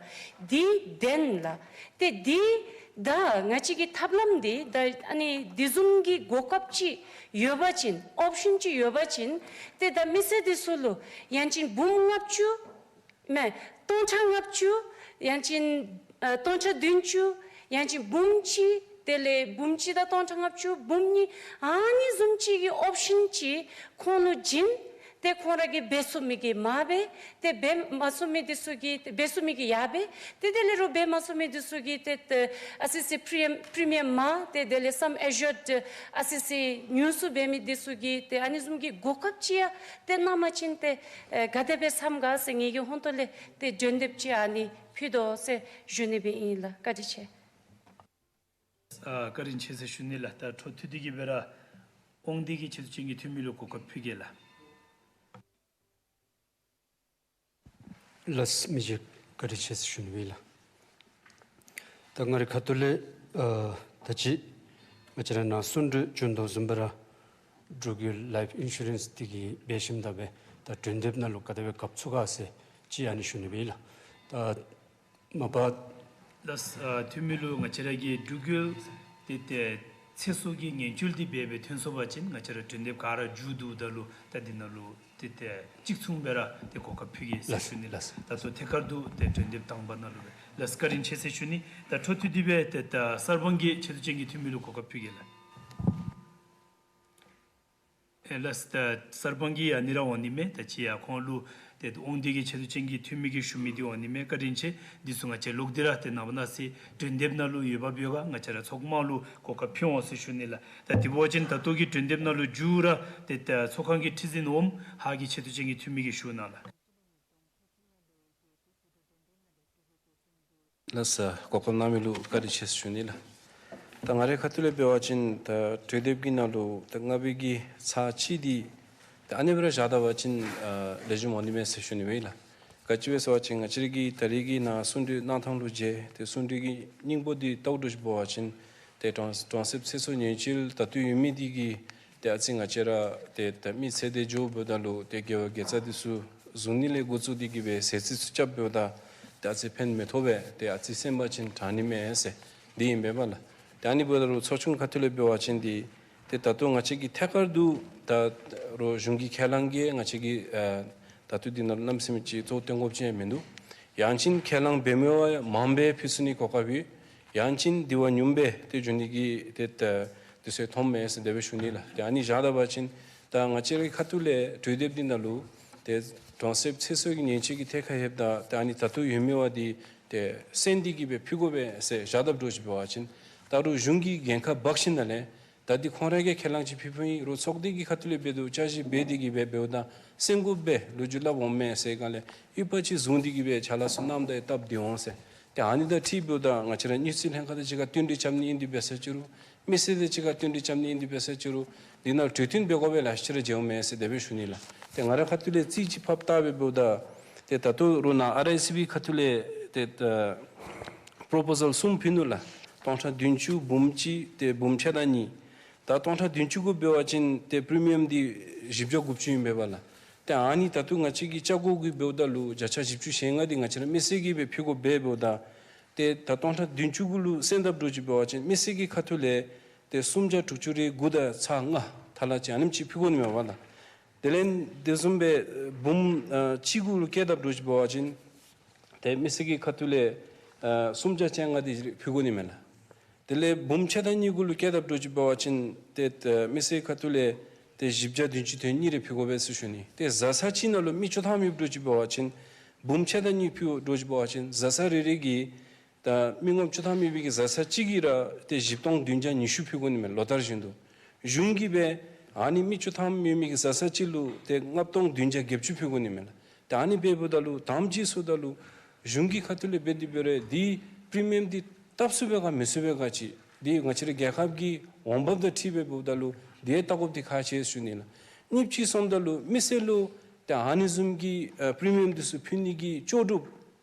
འདི་བདེན་ལགས། ཏེ་འདི་ ད་ང་བཅས་ཀྱི་ཐབས་ལམ་འདི་ད་ཨ་ནི་འདི་བཟུམ་གྱི་གོ་སྐབས་ཅིག་ཡོད་པ་ཅིན་ཨོབ་ཤཱན་ཅིག་ཡོད་པ་ཅིན་ཏེ་ད་མི་སེར་འདི་ཚུ་ལུ་ཡང་ཅིན་འབུམ་ལྔ་བཅུ་མེན་སྟོང་ཕྲག་ལྔ་བཅུ་ཡང་ཅིན་ཨ་སྟོང་ཕྲག་བདུན་ཅུ་ཡང་ཅིན་འབུམ་གཅིག་དེ་ལས་འབུམ་གཅིག་དང་སྟོང་ཕྲག་ལྔ་བཅུ་འབུམ་གཉིས་ཨ་ནི་བཟུམ་ཅིག་གི་ཨོབ་ཤཱན་ཅིག་ཁོང་ལུ་བྱིན། ཏེ་ཁོང་ར་གིས་འབད་ཚུགས་མི་གིས་མ་འབད། ཏེ་འབད་མ་ཚུགས་མི་འདི་ཚུ་གིས་ཏེ་འབད་ཚུགས་མི་གིས་ཡར་འབད། ཏེ་དེ་ལས་རུང་འབད་མ་ཚུགས་མི་འདི་ཚུ་གིས་ཏེ་ཏེ་ཨ་སི་སི་པི་རི་ཡམ་པི་རི་མི་ཡམ་མ་ཏེ་དེ་ལས་སམ་ཨེ་ཤིའོརཌ་ཨ་སི་སི་ཉུང་སུ་འབད་མི་འདི་ཚུ་གིས་ཏེ་ཨ་ནི་བཟུམ་གྱི་གོ་སྐབས་ཅིག་ཡང་ཏེ་གནང་པ་ཅིན་ཏེ་ཨེ་ག་དེ་སྦེ་བསམ་ག་ཟེར་ངེ་གི་ཧོང་ཏོ་ལས་ཏེ་འབྱོན་འདེབས་ཅིག་ཨ་ནི་ཕུལ་དོ་ཟེར་ཞུ་ནི་སྦེ་ཨིན་ལགས། བཀའ་དྲིན་ཆེ། ཨ་བཀའ་དྲིན་ཆེ་ཟེར་ཞུ་ནི་ལགས། ད་འཕྲོ་མཐུད་དེ་གི་སྦེ་ར་དབང་འདུས་ཀྱི་ཆེད་དུ་ཅན་གྱི་འཐུས་མི་ལུ་གོ་སྐབས་ཕུལ་གེ་ལགས། ལགས་མི་རྗེ་བཀའ་དྲིན་ཆེ་ཟེར་ཞུ་ནི་སྦེ་ལགས། ད་ང་རའི་ཁ་ཐུག་ལས་ཨ་ད་ཅི་ང་བཅས་ར་ནཱ་གསུང་གྲོས་བྱོན་དོ་བཟུམ་སྦེ་ར་འབྲུག་རྒྱལ་ལའིཕ་ཨིན་ཤུ་རེནསི་འདི་གི་འབད་ཞིནམ་ད་སྦེ་ད་གྲོས་འདེབས་ནང་ལུ་ག་དེ་སྦེ་གབ་ཚུགས་ག་ཟེར་ཅིག་ཨ་ནི་ཞུ་ནི་སྦེ་ལགས། ད་མ་པ། ལགས། ཨ་འཐུས་མི་ལུ་ང་བཅས་ར་གི་འབྲུག་རྒྱལ་འདི་ཏེ་ཚེ་སྲོག་གི་ཉེན་བཅོལ་འདི་འབད་སྦེ་ཐོན་སོང་པ་ཅིན་ང་བཅས་ར་གྲོས་འདེབས་ག་ར་མཇུག་བསྡུཝ་ད་ལུ་ད་འདི་ནང་ལུ་ཏེ་ཏེ་གཅིག་མཚུངས་སྦེ་ར་ཏེ་གོ་སྐབས་ཕུལ་གེ་ཟེར་ཞུ་ནི་ལགས། ལགས། ད་ལྟོ་ཐད་ཀར་དུ་ཏེ་གྲོས་འདེབས་དང་པ་ནང་ལུ་སྦེ་ལགས་བཀའ་དྲིན་ཆེ་ཟེར་ཞུ་ནི། ད་འཕྲོ་མཐུད་དེ་སྦེ་ཏེ་ད་གསར་སྤང་གི་ཆེད་དུ་ཅན་གྱི་འཐུས་མི་ལུ་གོ་སྐབས་ཕུལ་གེ་ལགས། ཨེ་ལགས། ད་གསར་སྤང་གི་ཨ་ནི་ར་འོང་ནི་མས། ད་ཅི་ཡང་ཁོང་ལུ་ཏེ་དབང་འདུས་ཀྱི་ཆེད་དུ་ཅན་གྱི་འཐུས་མི་གིས་ཞུ་མི་འདི་འོང་ནི་མས། བཀའ་དྲིན་ཆེ། འདི་ཚུ་ང་བཅས་ལོག་སྟེ་ར་ཏེ་ནངས་པ་གནངས་ཚེ་གྲོས་འདེབས་ནང་ལུ་ཡོདཔ་འབད་བ་ང་བཅས་ར་ཚོགས་མང་ལུ་གོ་སྐབས་ཕུལ་འོང་ཟེར་ཞུ་ནི་ལགས། ད་དེ་འབད་བ་ཅིན་ད་ལྟོ་གི་གྲོས་འདེབས་ནང་ལུ་མཇུག་ར་ཏེ་ད་ཚོགས་ཁང་གི་ཁྲི་འཛིན་འོགམ་ཧཱ་གི་ཆེད་དུ་ཅན་གྱི་འཐུས་མི་གིས་ཞུ་གནང་ལགས། ལགས་སོ། གོ་སྐབས་གནང་མི་ལུ་བཀའ་དྲིན་ཆེ་ཟེར་ཞུ་ནི་ལགས། ད་ང་རའི་ཁ་ཐུག་ལས་འབད་བ་ཅིན་ད་གྲོས་འདེབས་ཀྱི་ནང་ལུ་ད་ལྔ་པའི་གི་ཚར་གཅིག་འདི་ད་ཨ་ནི་སྦེ་ར་བཞག་ད་པ་ཅིན་ཨ་ལེགས་ཤོམ་འོང་ནི་མས་ཟེར་ཞུ་ནི་སྦེ་ལགས། ག་ཅི་སྦེ་ཟེར་བ་ཅིན་ང་བཅས་ར་གི་ད་རེས་ཀྱི་ནཱ་གསུང་གྲོས་གནང་ཐངས་ལུ་མཇལ་ཏེ་གསུང་གྲོས་ཀྱི་སྙིང་པོ་འདི་བལྟཝ་འདྲཝ་ཅིག་འབད་བ་ཅིན་ཏེ་གྲོང་གྲོང་གསེབ་ཚེ་སྲོག་ཉེན་བཅོལ་ད་ལྟོ་ཡོད་མི་འདི་གིས་ཏེ་ཨ་ཙི་ང་བཅས་ར་ཏེ་ད་མི་ཚེ་འདི་འགྱོཝ་འབདཝ་ད་ལུ་ཏེ་དགེ་བ་དགེ་རྩ་འདི་ཚུ་བཟུང་ནི་ལས་འགོ་བཙུགས་ཏེ་གི་སྦེ་ཟས་རྩིས་ཚུ་རྐྱབ་འབདཝ་ད་ཏེ་ཨ་ཙི་ཕན་མི་ཐོགས་པས། ཏེ་ཨ་ཙི་སེམས་པ་ཅིན་དྲག་ནི་མས་ཟེར་འདི་ཨིན་པས་པ་ལགས། ཏེ་ཨ་ནི་འབདཝ་ད་ལུ་ཚོགས་ཆུང་ཁ་ཐུག་ལས་འབད་བ་ཅིན་འདི་ཏེ་ད་ལྟོ་ང་བཅས་ཀྱིས་ཐད་ཀར་དུ་ད་རུང་གཞུང་གི་ཁས་བླངས་ཀྱིས་ང་བཅས་ཀྱིས་ཨ་ད་ལྟོ་འདི་ནང་གནམ་མེད་ས་མེད་ཅིག་གཙོ་བོ་བཏོན་དགོཔ་ཅིག་ཡང་མིན་འདུག། ཡང་ཅིན་ཁས་བླངས་འབད་མི་བ་མང་སྦེ་ཕུལ་ཚུགས་ནི་གོ་སྐབས་ཡོད། ཡང་ཅིན་དེ་བ་ཉུངམ་སྦེ་ཏེ་འགྱོ་ནི་གི་ཏེ་ད་དུས་ཚོད་ཐོནམ་མས་ཟེར་དེ་སྦེ་ཞུ་ནི་ལགས། ཏེ་ཨ་ནི་བཞག་ད་པ་ཅིན་ད་ང་བཅས་རའི་ཁ་ཐུག་ལས་གྲོས་འདེབས་འདི་ནང་ལུ་ཏེ་གྲོང་གསེབ་ཚེ་སྲོག་གི་ཉེན་བཅོལ་གྱི་ཐད་ཁར་ལྷོདཔ་ད་ཏེ་ཨ་ནི་ད་ལྟོ་ཡོད་མི་བ་འདི་ཏེ་སེལ་ཏེ་གི་སྦེ་ཕུལ་དགོ་པས་ཟེར་བཞག་ད་འདྲཝ་ཅིག་འབད་བ་ཅིན་ད་རུང་གཞུང་གིས་འགན་ཁག་འབག་ཞིནམ་ལས་ད་འདི་ཁོང་ར་གིས་ཁས་བླངས་ཅིག་ཕུལ་ཕུལཝ་ཨིན་རུང་ཚོགས་སྡེ་གི་ཁ་ཐུག་ལས་འབད་དོ་བཅའ་གཞི་འབད་དེ་གི་སྦེ་འབདཝ་ད་སེལ་དགོ་པས་ལོ་རྒྱུས་སླབ་འོང་མས་ཟེར་ག་ལས་ཡུདཔ་ཅིག་བཟུང་སྟེ་གི་སྦེ་ཅ་ལ་ཚུ་གནངམ་ད་སྟབས་བདེ་འོང་ཟེར། ཏེ་ཨ་ནི་དང་འཁྲིལཝ་ད་ང་བཅས་ར་དངུལ་རྩིས་ལྷན་ཁག་དང་གཅིག་ཁར་བསྟུན་གྲོས་རྐྱབ་ནི་ཨིན་དེ་འབད་ས་ཅིག་རུང་མི་སེར་དང་གཅིག་ཁར་བསྟུན་གྲོས་རྐྱབ་ནི་ཨིན་དེ་འབད་ས་ཅིག་རུང་འདི་ནང་གྲོས་མཐུན་འབད་དགོ་པས་ལགས་ཤེས་ར་མཇལཝ་མས་ཟེར་དེ་སྦེ་ཞུ་ནི་ལགས། ཏེ་ང་རའི་ཁ་ཐུག་ལས་རྩིས་ཅིག་ཕབ་བལྟ་སྦེ་འབདཝ་ད་ཏེ་ད་ལྟོ་རུང་ནཱ་ཨར་ཨའི་སི་བི་ཁ་ཐུག་ལས་ཏེ་ད་པོརོ་པོ་ཟཱལ་གསུམ་ཕུལ་ནུག་ལགས། སྟོང་ཕྲག་བདུན་ཅུ་འབུམ་གཅིག་ཏེ་འབུམ་ཕྱེད་དང་གཉིས། ད་སྟོང་ཕྲག་བདུན་ཅུ་གུ་འབད་བ་ཅིན་ཏེ་པི་རི་མི་ཡམ་འདི་བཞི་བརྒྱ་དགུ་བཅུ་ཨིན་པས་པ་ལགས། ཏེ་ཨ་ནི་ད་ལྟོ་ང་བཅས་ཀྱི་ཅ་གོ་གུ་འབདཝ་ད་ལུ་བརྒྱ་ཆ་བཞི་བཅུ་ཞེ་ལྔ་འདི་ང་བཅས་ར་མི་སེར་གྱིས་སྦེ་ཕུལ་དགོཔ་སྦེ་འབདཝ་ད་ཏེ་ད་སྟོང་ཕྲག་བདུན་ཅུ་གུ་ལུ་སེལ་ད་འདྲཝ་ཅིག་འབད་བ་ཅིན་མི་སེར་གྱི་ཁ་ཐུག་ལས་ཏེ་སུམ་བརྒྱ་དྲུག་ཅུ་རེ་དགུ་དང་ཚག་ལྔ་ཐ་ལ་ཅིག་ཨ་ནེམ་ཅིག་ཕུལ་དགོ་ནི་མས་པ་ལགས། དེ་ལས་དེ་བཟུམ་སྦེ་འབུམ་ཨ་གཅིག་གུ་ལུ་བཀལ་ད་འདྲཝ་ཅིག་འབད་བ་ཅིན་ཏེ་མི་སེར་གྱི་ཁ་ཐུག་ལས་ཨ་སུམ་བརྒྱ་བཅོ་ལྔ་འདི་ཕུལ་དགོ་ནི་མས་ལགས། དེ་ལས་འབུམ་ཕྱེད་དང་གཉིས་གུ་ལུ་བཀལ་ད་འདྲཝ་ཅིག་འབད་བ་ཅིན་ཏེ་ཏེ་མི་སེར་ཁ་ཐུག་ལས་ཏེ་བཞི་བརྒྱ་བདུན་ཅུ་དོན་གཉིས་རེ་ཕུལ་དགོ་པས་ཟེར་ཞུ་ནི། ཏེ་བཟའ་ཚང་གཅིག་ནང་ལུ་མི་བཅུ་ཐམ་ཡོདཔ་འདྲཝ་ཅིག་འབད་བ་ཅིན་འབུམ་ཕྱེད་དང་གཉིས་ཕུལཝ་འདྲཝ་ཅིག་འབད་བ་ཅིན་བཟའ་ཚང་རེ་རེ་གིས་ད་མི་ངོམ་བཅུ་ཐམ་ཡོད་པའི་གི་བཟའ་ཚང་གཅིག་གིས་ར་ཏེ་བཞི་སྟོང་བདུན་བརྒྱ་ཉི་ཤུ་ཕུལ་དགོ་ནི་མས་ལོ་ལྟར་བཞིན་དུ། གཞུང་གིས་སྦེ་ཨ་ནི་མི་བཅུ་ཐམ་ཡོད་མི་གི་བཟའ་ཚང་གཅིག་ལུ་ཏེ་ལྔ་སྟོང་བདུན་བརྒྱ་བརྒྱད་ཅུ་ཕུལ་དགོ་ནི་མས་ལགས། ཏེ་ཨ་ནི་འབདཝ་ད་ལུ་དང་པ་ཅིག་ཟེརཝ་ད་ལུ་གཞུང་གི་ཁ་ཐུག་ལས་འབད་དེ་འབད་རུང་འདི་པི་རི་མི་ཡམ་འདི་བཏབ་ཚུགས་པས་ག་མི་ཚུགས་པས་ག་ཅིག་འདི་ང་བཅས་ར་རྒྱལ་ཁབ་ཀྱི་འོང་འབབ་དང་འཁྲིལ་སྦེ་འབདཝ་ད་ལུ་འདི་ཡང་བལྟ་དགོཔ་འདི་ཁག་ཆེ་ཟེར་ཞུ་ནི་ལགས། གཉིས་པ་ཅིག་ཟེརཝ་ད་ལུ་མི་སེར་ལུ་ཏེ་ཨ་ནི་བཟུམ་གྱི་ཨ་པི་རི་མི་ཡམ་འདི་ཚུ་ཕུལ་ནི་གི་ལྕོགས་གྲུབ་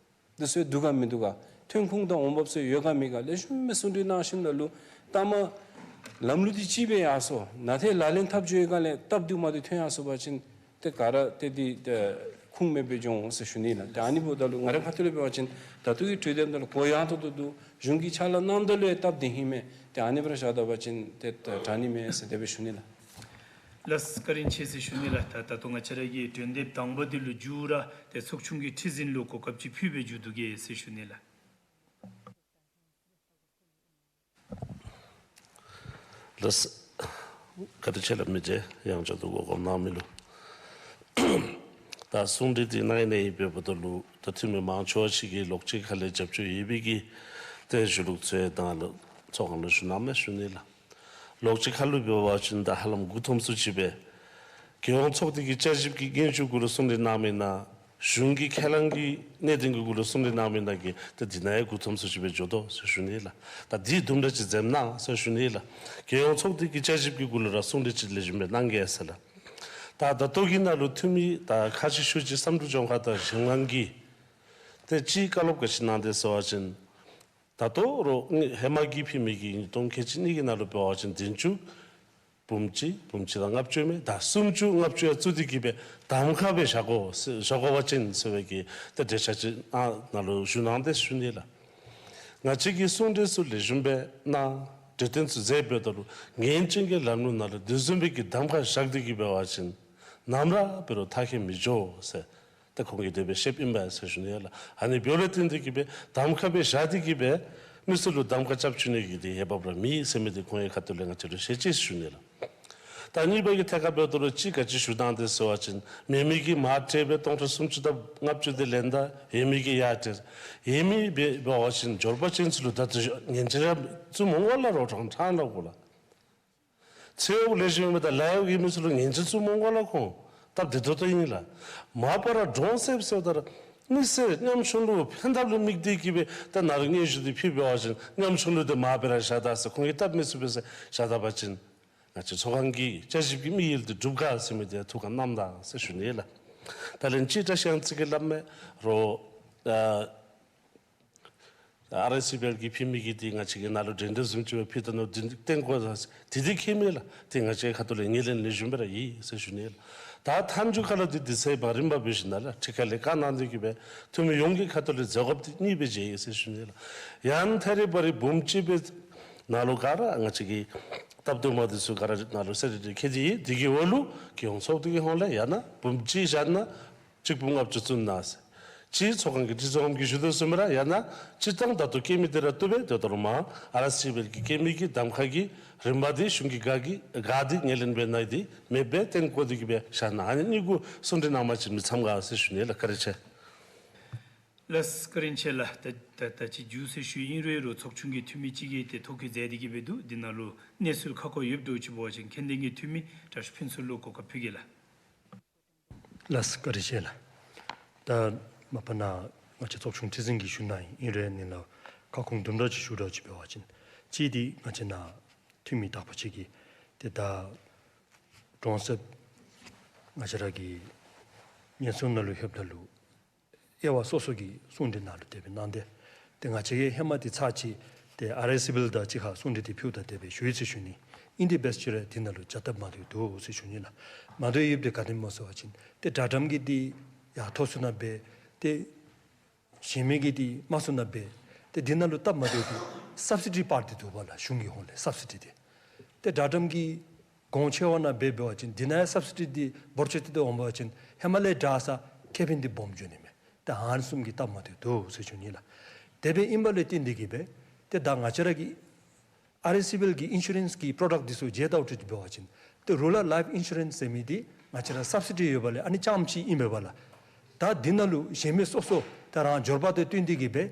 འདི་ཚུ་འདུག་ག་མིན་འདུག་ག། ཐོན་ཁུངས་དང་འོང་འབབ་ཚུ་ཡོད་ག་མེད་ག་ལེགས་ཤོམ་སྦེ་གསུང་གྲོས་གནང་ཞིནམ་ལས་ལུ་ལྟ་མ་ལམ་ལུགས་འདི་ཅིག་སྦེ་ཡར་སོང་ན་ཏེ་ལག་ལེན་འཐབ་འགྱོ་ཡི་ག་ལས་སྟབས་བདེཝ་མ་བདེཝ་ཐོན་ཡར་སོང་པ་ཅིན་ཏེ་ག་ར་ཏེ་འདི་ཏེ་ ཁུངས་མེདཔ་སྦེ་འགྱོ་འོང་ཟེར་ཞུ་ནི་ལགས། ཏེ་ཨ་ནི་འབདཝ་ད་ལུ་ང་རའི་ཁ་ཐུག་ལས་འབད་བ་ཅིན་ད་ལྟོ་གི་གྲོས་དེ་ད་ལུ་གུ་ཡངས་ཏོག་ཏོ་འདུག། གཞུང་གིས་ཕྱག་ལཱ་གནངམ་ད་ལུ་ཡང་སྟབས་བདེ་ཧིང་མས། ཏེ་ཨ་ནི་སྦེ་ར་བཞག་ད་པ་ཅིན་ཏེ་དྲག་ནི་མས་ཟེར་དེ་སྦེ་ཞུ་ནི་ལགས། ལགས་བཀའ་དྲིན་ཆེ་ཟེར་ཞུ་ནི་ལགས། ད་ད་ལྟོ་ང་བཅས་ར་གི་གྲོས་འདེབས་དང་པ་འདི་ལུ་མཇུག་ར་ཏེ་ཚོགས་ཆུང་གི་ཁྲི་འཛིན་ལུ་གོ་སྐབས་ཅིག་ཕུལ་སྦེ་མཇུག་བསྡུ་གེ་ཟེར་ཞུ་ནི་ལགས། ལགས། བཀའ་དྲིན་ཆེ་ལགས། མི་རྗེ་ཡང་བསྐྱར་དུ་གོ་སྐབས་གནང་མི་ལུ། ད་གསུང་གྲོས་འདི་གནང་ནི་ཨིན་པའི་འབདཝ་ད་ལུ་ད་འཐུས་མི་མང་ཆེ་བ་ཅིག་གིས་ལོགས་གཅིག་ཁ་ལས་རྒྱབ་སྐྱོར་ཡོད་པའི་གི་ཏེ་གཞུང་ལུགས་ཚུ་ཡང་ད་ལུ་ཚོགས་ཁང་ལུ་ཞུ་གནང་མས་ཞུ་ནི་ལགས། ལོགས་གཅིག་ཁ་ལུ་འབད་བ་ཅིན་ད་ཧ་ལམ་མགུ་འཐོམ་སུ་ཅིག་སྦེ་རྒྱལ་ཡོངས་ཚོགས་སྡེ་གི་བསྐྱར་ཞིབ་ཀྱི་སྙན་ཞུ་གུ་ལུ་གསུང་གྲོས་གནང་མི་ནང་གཞུང་གི་ཁས་བླངས་ཀྱི་གནད་དོན་གྱི་གུ་ལུ་གསུང་གྲོས་གནང་མི་ནང་གི་ཏེ་འདི་ནང་ཡང་མགུ་འཐོམ་སུ་ཅིག་སྦེ་འགྱོ་དོ་ཟེར་ཞུ་ནི་ལགས། ད་འདི་དུམ་གྲ་ཅིག་འཛེམ་གནང་ཟེར་ཞུ་ནི་ལགས། རྒྱལ་ཡོངས་ཚོགས་སྡེ་གི་བསྐྱར་ཞིབ་ཀྱི་གུ་ལུ་ར་གསུང་གྲོས་ཅིག་ལེགས་ཤོམ་སྦེ་གནང་གེ་ཟེར་ལགས། ད་ད་ལྟོ་གི་ནང་ལུ་འཐུས་མི་ད་ཁ་ཤས་ཅིག་བསམ་གྲུབ་ལྗོངས་མཁར་དང་གཞན་དབང་གིས་ཏེ་ཅིག་བཀའ་སློབ་ག་ཅི་གནང་དེས་ཟེར་བ་ཅིན་ད་ལྟོ་རོགས་ཧེ་མ་གི་ཕུལ་མི་གི་ཉིས་སྟོང་ཁལ་གཅིག་གཉིས་ཀྱི་ནང་ལུ་འབད་བ་ཅིན་བདུན་ཅུ་འབུམ་གཅིག་འབུམ་གཅིག་དང་ལྔ་བཅུ་མས། ད་སུམ་ཅུ་ལྔ་བཅུ་ཡང་བཙུགས་ཏེ་གི་སྦེ་གདམ་ཁ་སྦེ་བཞག་དགོ་ཟེར་བཞག་དགོ་པ་ཅིན་ཟེར་བའི་གི་ཏེ་གྲོས་འཆར་ཅིག་ནང་ལུ་ཞུ་གནང་དེས་ཞུ་ནི་ལགས། ང་བཅས་ཀྱིས་གསུང་གྲོས་ཚུ་ལེགས་ཤོམ་སྦེ་གནང་གྲོས་བསྟུན་ཚུ་མཛད་འབདཝ་ད་ལུ་ངན་ཅན་གྱི་ལམ་ལུགས་ནང་ལུ་དེ་བཟུམ་སྦེ་གི་གདམ་ཁ་བཞག་སྟེ་གི་འབད་བ་ཅིན་ནམ་ར་འབད་རུང་མཐར་འཁྱོལ་མི་འགྱོ་ཟེར་ཏེ་ཁོང་གིས་དེ་སྦེ་བཤདཔ་ཨིན་པས་ཟེར་ཞུ་ནི་ལགས། ཨ་ནི་འབདཝ་ལས་བརྟེན་ཏེ་གི་སྦེ་གདམ་ཁ་སྦེ་བཞག་སྟེ་གི་སྦེ་མི་ཚུ་ལུ་གདམ་ཁ་རྐྱབ་བཅུག་ནི་གི་དེ་འོས་འབབ་ར་མེད་ཟེར་མི་དེ་ཁོང་གི་ཁ་ཐུག་ལས་ང་བཅས་ལུ་བཤད་ཅི་ཞུ་ནི་ལགས། ད་གཉིས་པ་གི་ཐད་ཁར་འབདཝ་ད་ལུ་ཅིག་ག་ཅི་ཞུ་དོ་ཟེར་བ་ཅིན་མེད་མི་གིས་མར་སྤྲོད་སྦེ་སྟོང་ཕྲག་སུམ་ཅུ་དང་ལྔ་བཅུ་དེ་ལེན་ད་ཡོད་མི་གིས་ཡར་སྤྲོད། ཡོད་མི་འབད་བ་ཅིན་འབྱོར་པ་ཅན་ཚུ་ལུ་ད་ལྟོ་ངན་ཅན་ར་བཙུགས་འོང་ག་ལགས། རོགས་རང་ཕྲང་ལ་གོ་ལགས། ཚེ་འོག་ལེགས་ཤོམ་མེད་ད་ལཱ་གཡོག་གི་མི་ཚུ་ལུ་ངན་ཅན་བཙུགས་འོང་ག་ལགས། ཁོང་སྟབས་བདེ་ཏོག་ཏོ་ཨིན་ལགས། མ་པ་ར་གྲོང་གསེབ་ཟེརཝ་ད་ར་མི་སེར་ཉམ་ཆུང་ལུ་ཕན་ཐབས་ལུ་དམིགས་ཏེ་གི་སྦེ་ད་ནཱ་ར་སྙན་ཞུ་འདི་ཕུལ་འབད་བ་ཅིན་ཉམ་ཆུང་ལུ་དེ་མར་སྤྲོད་ར་བཞག་ད་ཟེར་ཁོང་གིས་སྟབས་མི་ཚུགས་པས་ཟེར་བཞག་ད་པ་ཅིན་ང་བཅས་ཚོགས་ཁང་གི་བསྐྱར་ཞིབ་ཀྱི་དམིགས་ཡུལ་འདི་འགྲུབ་ག་ཟེར་མི་འདི་ཐུགས་ཁར་བསྣམས་ད་ཟེར་ཞུ་ནི་ལགས། ད་ལན་ཅིག་བཀྲ་ཤིས་སྒང་ཚིག་གི་སླབ་མས། རོགས་ཨ་ཨར་ཨའི་སི་བི་ཨེལ་གྱིས་ཕུལ་མི་གི་འདི་ང་བཅས་ཀྱིས་ནཱ་ལུ་འགྲན་བསྡུར་བཟུམ་ཅིག་སྦེ་ཕུལ་ད་ནུག། འདི་གཏན་གོ་ད་དེ་འདི་ཁྱད་མེད་ལགས། དེ་ང་བཅས་ཁ་ཐུག་ལས་ངོས་ལེན་ལེགས་ཤོམ་སྦེ་ར་ཡོད་ཟེར་ཞུ་ནི་ལགས། ད་མཐའ་མཇུག་ཁ་ལུ་འདི་དུས་ཚོད་འབད་རིམ་པ་སྦེ་ཞུ་ནི་ལགས། ཁྲི་ཁ་ལས་བཀའ་གནང་སྟེ་གི་སྦེ་འཐུས་མི་ཡོངས་ཀྱི་ཁ་ཐུག་ལས་མཛད་དགོཔ་འདི་གཉིས་སྦེ་མཇལ་ཡི་ཟེར་ཞུ་ནི་ལགས། ཡང་ཐད་རི་བ་རི་འབུམ་གཅིག་སྦེ་ནཱ་ལུ་ག་ར་ང་བཅས་ཀྱི་སྟབས་བདེ་མོ་འདི་ཚུ་ག་ར་ནཱ་ལུ་གསལ་རི་རི་ཁེ་འདི་ཡི་འདི་གི་འོག་ལུ་རྒྱལ་ཡོངས་ཚོགས་སྡེ་གི་ཧོངས་ལས་ཡང་ན་འབུམ་གཅིག་བཞག་ན་གཅིག་འབུམ་ལྔ་བཅུ་བཙུགས་གནང་ཟེར། སྤྱིར་ཚོགས་ཁང་གི་ཁྲི་འཛིན་འོགམ་གིས་ཞུ་དོ་བཟུམ་སྦེ་ར་ཡང་ན་སྤྱིར་བཏང་ད་ལྟོ་སྐྱེལ་མི་དེ་ར་བཏུབ་པས། དེ་ལྟར་མ་ཨར་ཨའི་སི་བི་ཨེལ་གྱིས་སྐྱེལ་མི་གི་གདམ་ཁ་གི་རིམ་པ་འདི་གཞུང་གི་ག་གི་ག་འདི་ངོས་ལེན་འབད་ནི་འདི་མེདཔ་སྦེ་གཏན་གོ་སྟེ་གི་སྦེ་བཞག་གནང་། ཨ་ནི་གཉིས་གུ་གསུང་གྲོས་གནང་པ་ཅིན་མི་འཚམ་ག་ཟེར་ཞུ་ནི་ལགས། བཀའ་དྲིན་ཆེ། ལགས་བཀའ་དྲིན་ཆེ་ལགས། ད་ད་ད་ཅི་མཇུག་ཟེར་ཞུ་ཨིན་རུང་རོགས་ཚོགས་ཆུང་གི་འཐུས་མི་ཅིག་གིས་ཏེ་ཐོ་བཀོད་མཛད་དེ་གི་སྦེ་འདུག། འདི་ནང་ལུ་གནས་ཚུལ་ཁག་ཁ་ཡོདཔ་འདྲཝ་ཅིག་འབད་བ་ཅིན་མཁྱེན་ལྡན་གྱི་འཐུས་མི་དྲག་ཤོས་ཕུན་ཚོགས་ལུ་གོ་སྐབས་ཕུལ་གེ་ལགས། ལགས་བཀའ་དྲིན་ཆེ་ལགས། ད་མ་པ་ནཱ་ང་བཅས་ཚོགས་ཆུང་ཁྲི་འཛིན་གྱིས་ཞུ་གནང་ཡི། ཨིན་རུང་ནི་ལགས་ཁ་སྐོང་དུམ་གྲ་ཅིག་ཞུ་འདྲཝ་ཅིག་འབད་བ་ཅིན་གཅིག་འདི་ང་བཅས་ནཱ་འཐུས་མི་དག་པ་ཅིག་གིས་ཏེ་ད་གྲོང་གསེབ་ང་བཅས་ར་གི་ཉེན་སྲུང་ནང་ལུ་ལྷོདཔ་ད་ལུ་དབྱེ་བ་སོ་སོ་གི་གསུང་གྲོས་ནང་ལུ་དེ་སྦེ་གནང་སྟེ། ཏེ་ང་བཅས་ཀྱིས་ཧེ་མ་འདི་ཚར་ཅིག་ཏེ་ཨར་ཨའི་སི་བི་ཨེལ་དང་གཅིག་ཁར་གསུང་གྲོས་འདི་ཕུལཝ་ད་དེ་སྦེ་ཞུ་ཡི་ཟེར་ཞུ་ནི། ཨིན་དེ་འབད་ཅི་རུང་འདི་ནང་ལུ་བྱ་སྟབས་མ་བདེཝ་འདུག་ཟེར་ཞུ་ནི་ལགས། མ་བདེཝ་ཡོདཔ་འདི་ག་དེམ་སྨོ་ཟེར་བ་ཅིན་ཏེ་དྲ་ཊམ་གྱི་འདི་ཡར་མཐོ་སུ་ནང་འབད་ཏེ་གཞན་མི་གི་འདི་དམའ་སུ་ནང་འབད། ཏེ་འདི་ནང་ལུ་སྟབས་མ་བདེཝ་འདི་སབ་སི་ཌི་པརཊ་འདི་འདུག་པ་ལགས། གཞུང་གི་ཧོངས་ལས་སབ་སི་ཌི་འདི་ཏེ་དྲ་ཊམ་གྱི་གོང་ཆེ་བ་ནང་འབད་འབད་བ་ཅིན་འདི་ནང་ཡང་སབ་སི་ཌི་འདི་འབོར་ཆེ་ཏོག་ཏོ་འོང་པ་ཅིན་ཧེ་མ་ལས་དྲག་ས་ཁེ་ཕན་འདི་སྦོམ་འགྱོ་ནི་མས། ཏེ་ཨ་ནི་བཟུམ་གྱི་སྟབས་མ་བདེཝ་འདུག་ཟེར་ཞུ་ནི་ལགས། དེ་སྦེ་ཨིན་པ་ལས་བརྟེན་ཏེ་གི་སྦེ་ཏེ་ད་ང་བཅས་ར་གི་ཨར་ཨའི་སི་བི་ཨེལ་གྱི་ཨིན་ཤུ་རེནསི་གི་པྲོ་ཌཀཊ་འདི་ཚུ་མཇལ་ལྟཝ་ཅིག་འབད་བ་ཅིན་ཏེ་རུ་རཱལ་ལའིཕ་ཨིན་ཤུ་རེནསི་ཟེར་མི་འདི་ང་བཅས་ར་སབ་སི་ཌི་ཡོད་པ་ལས་ཨ་ནི་རྐྱངམ་ཅིག་ཨིན་མས་པ་ལགས། ད་འདི་ནང་ལུ་གཞན་མི་སོ་སོ་ད་རང་འབྱོར་པ་དང་བསྟུན་ཏེ་གི་སྦེ་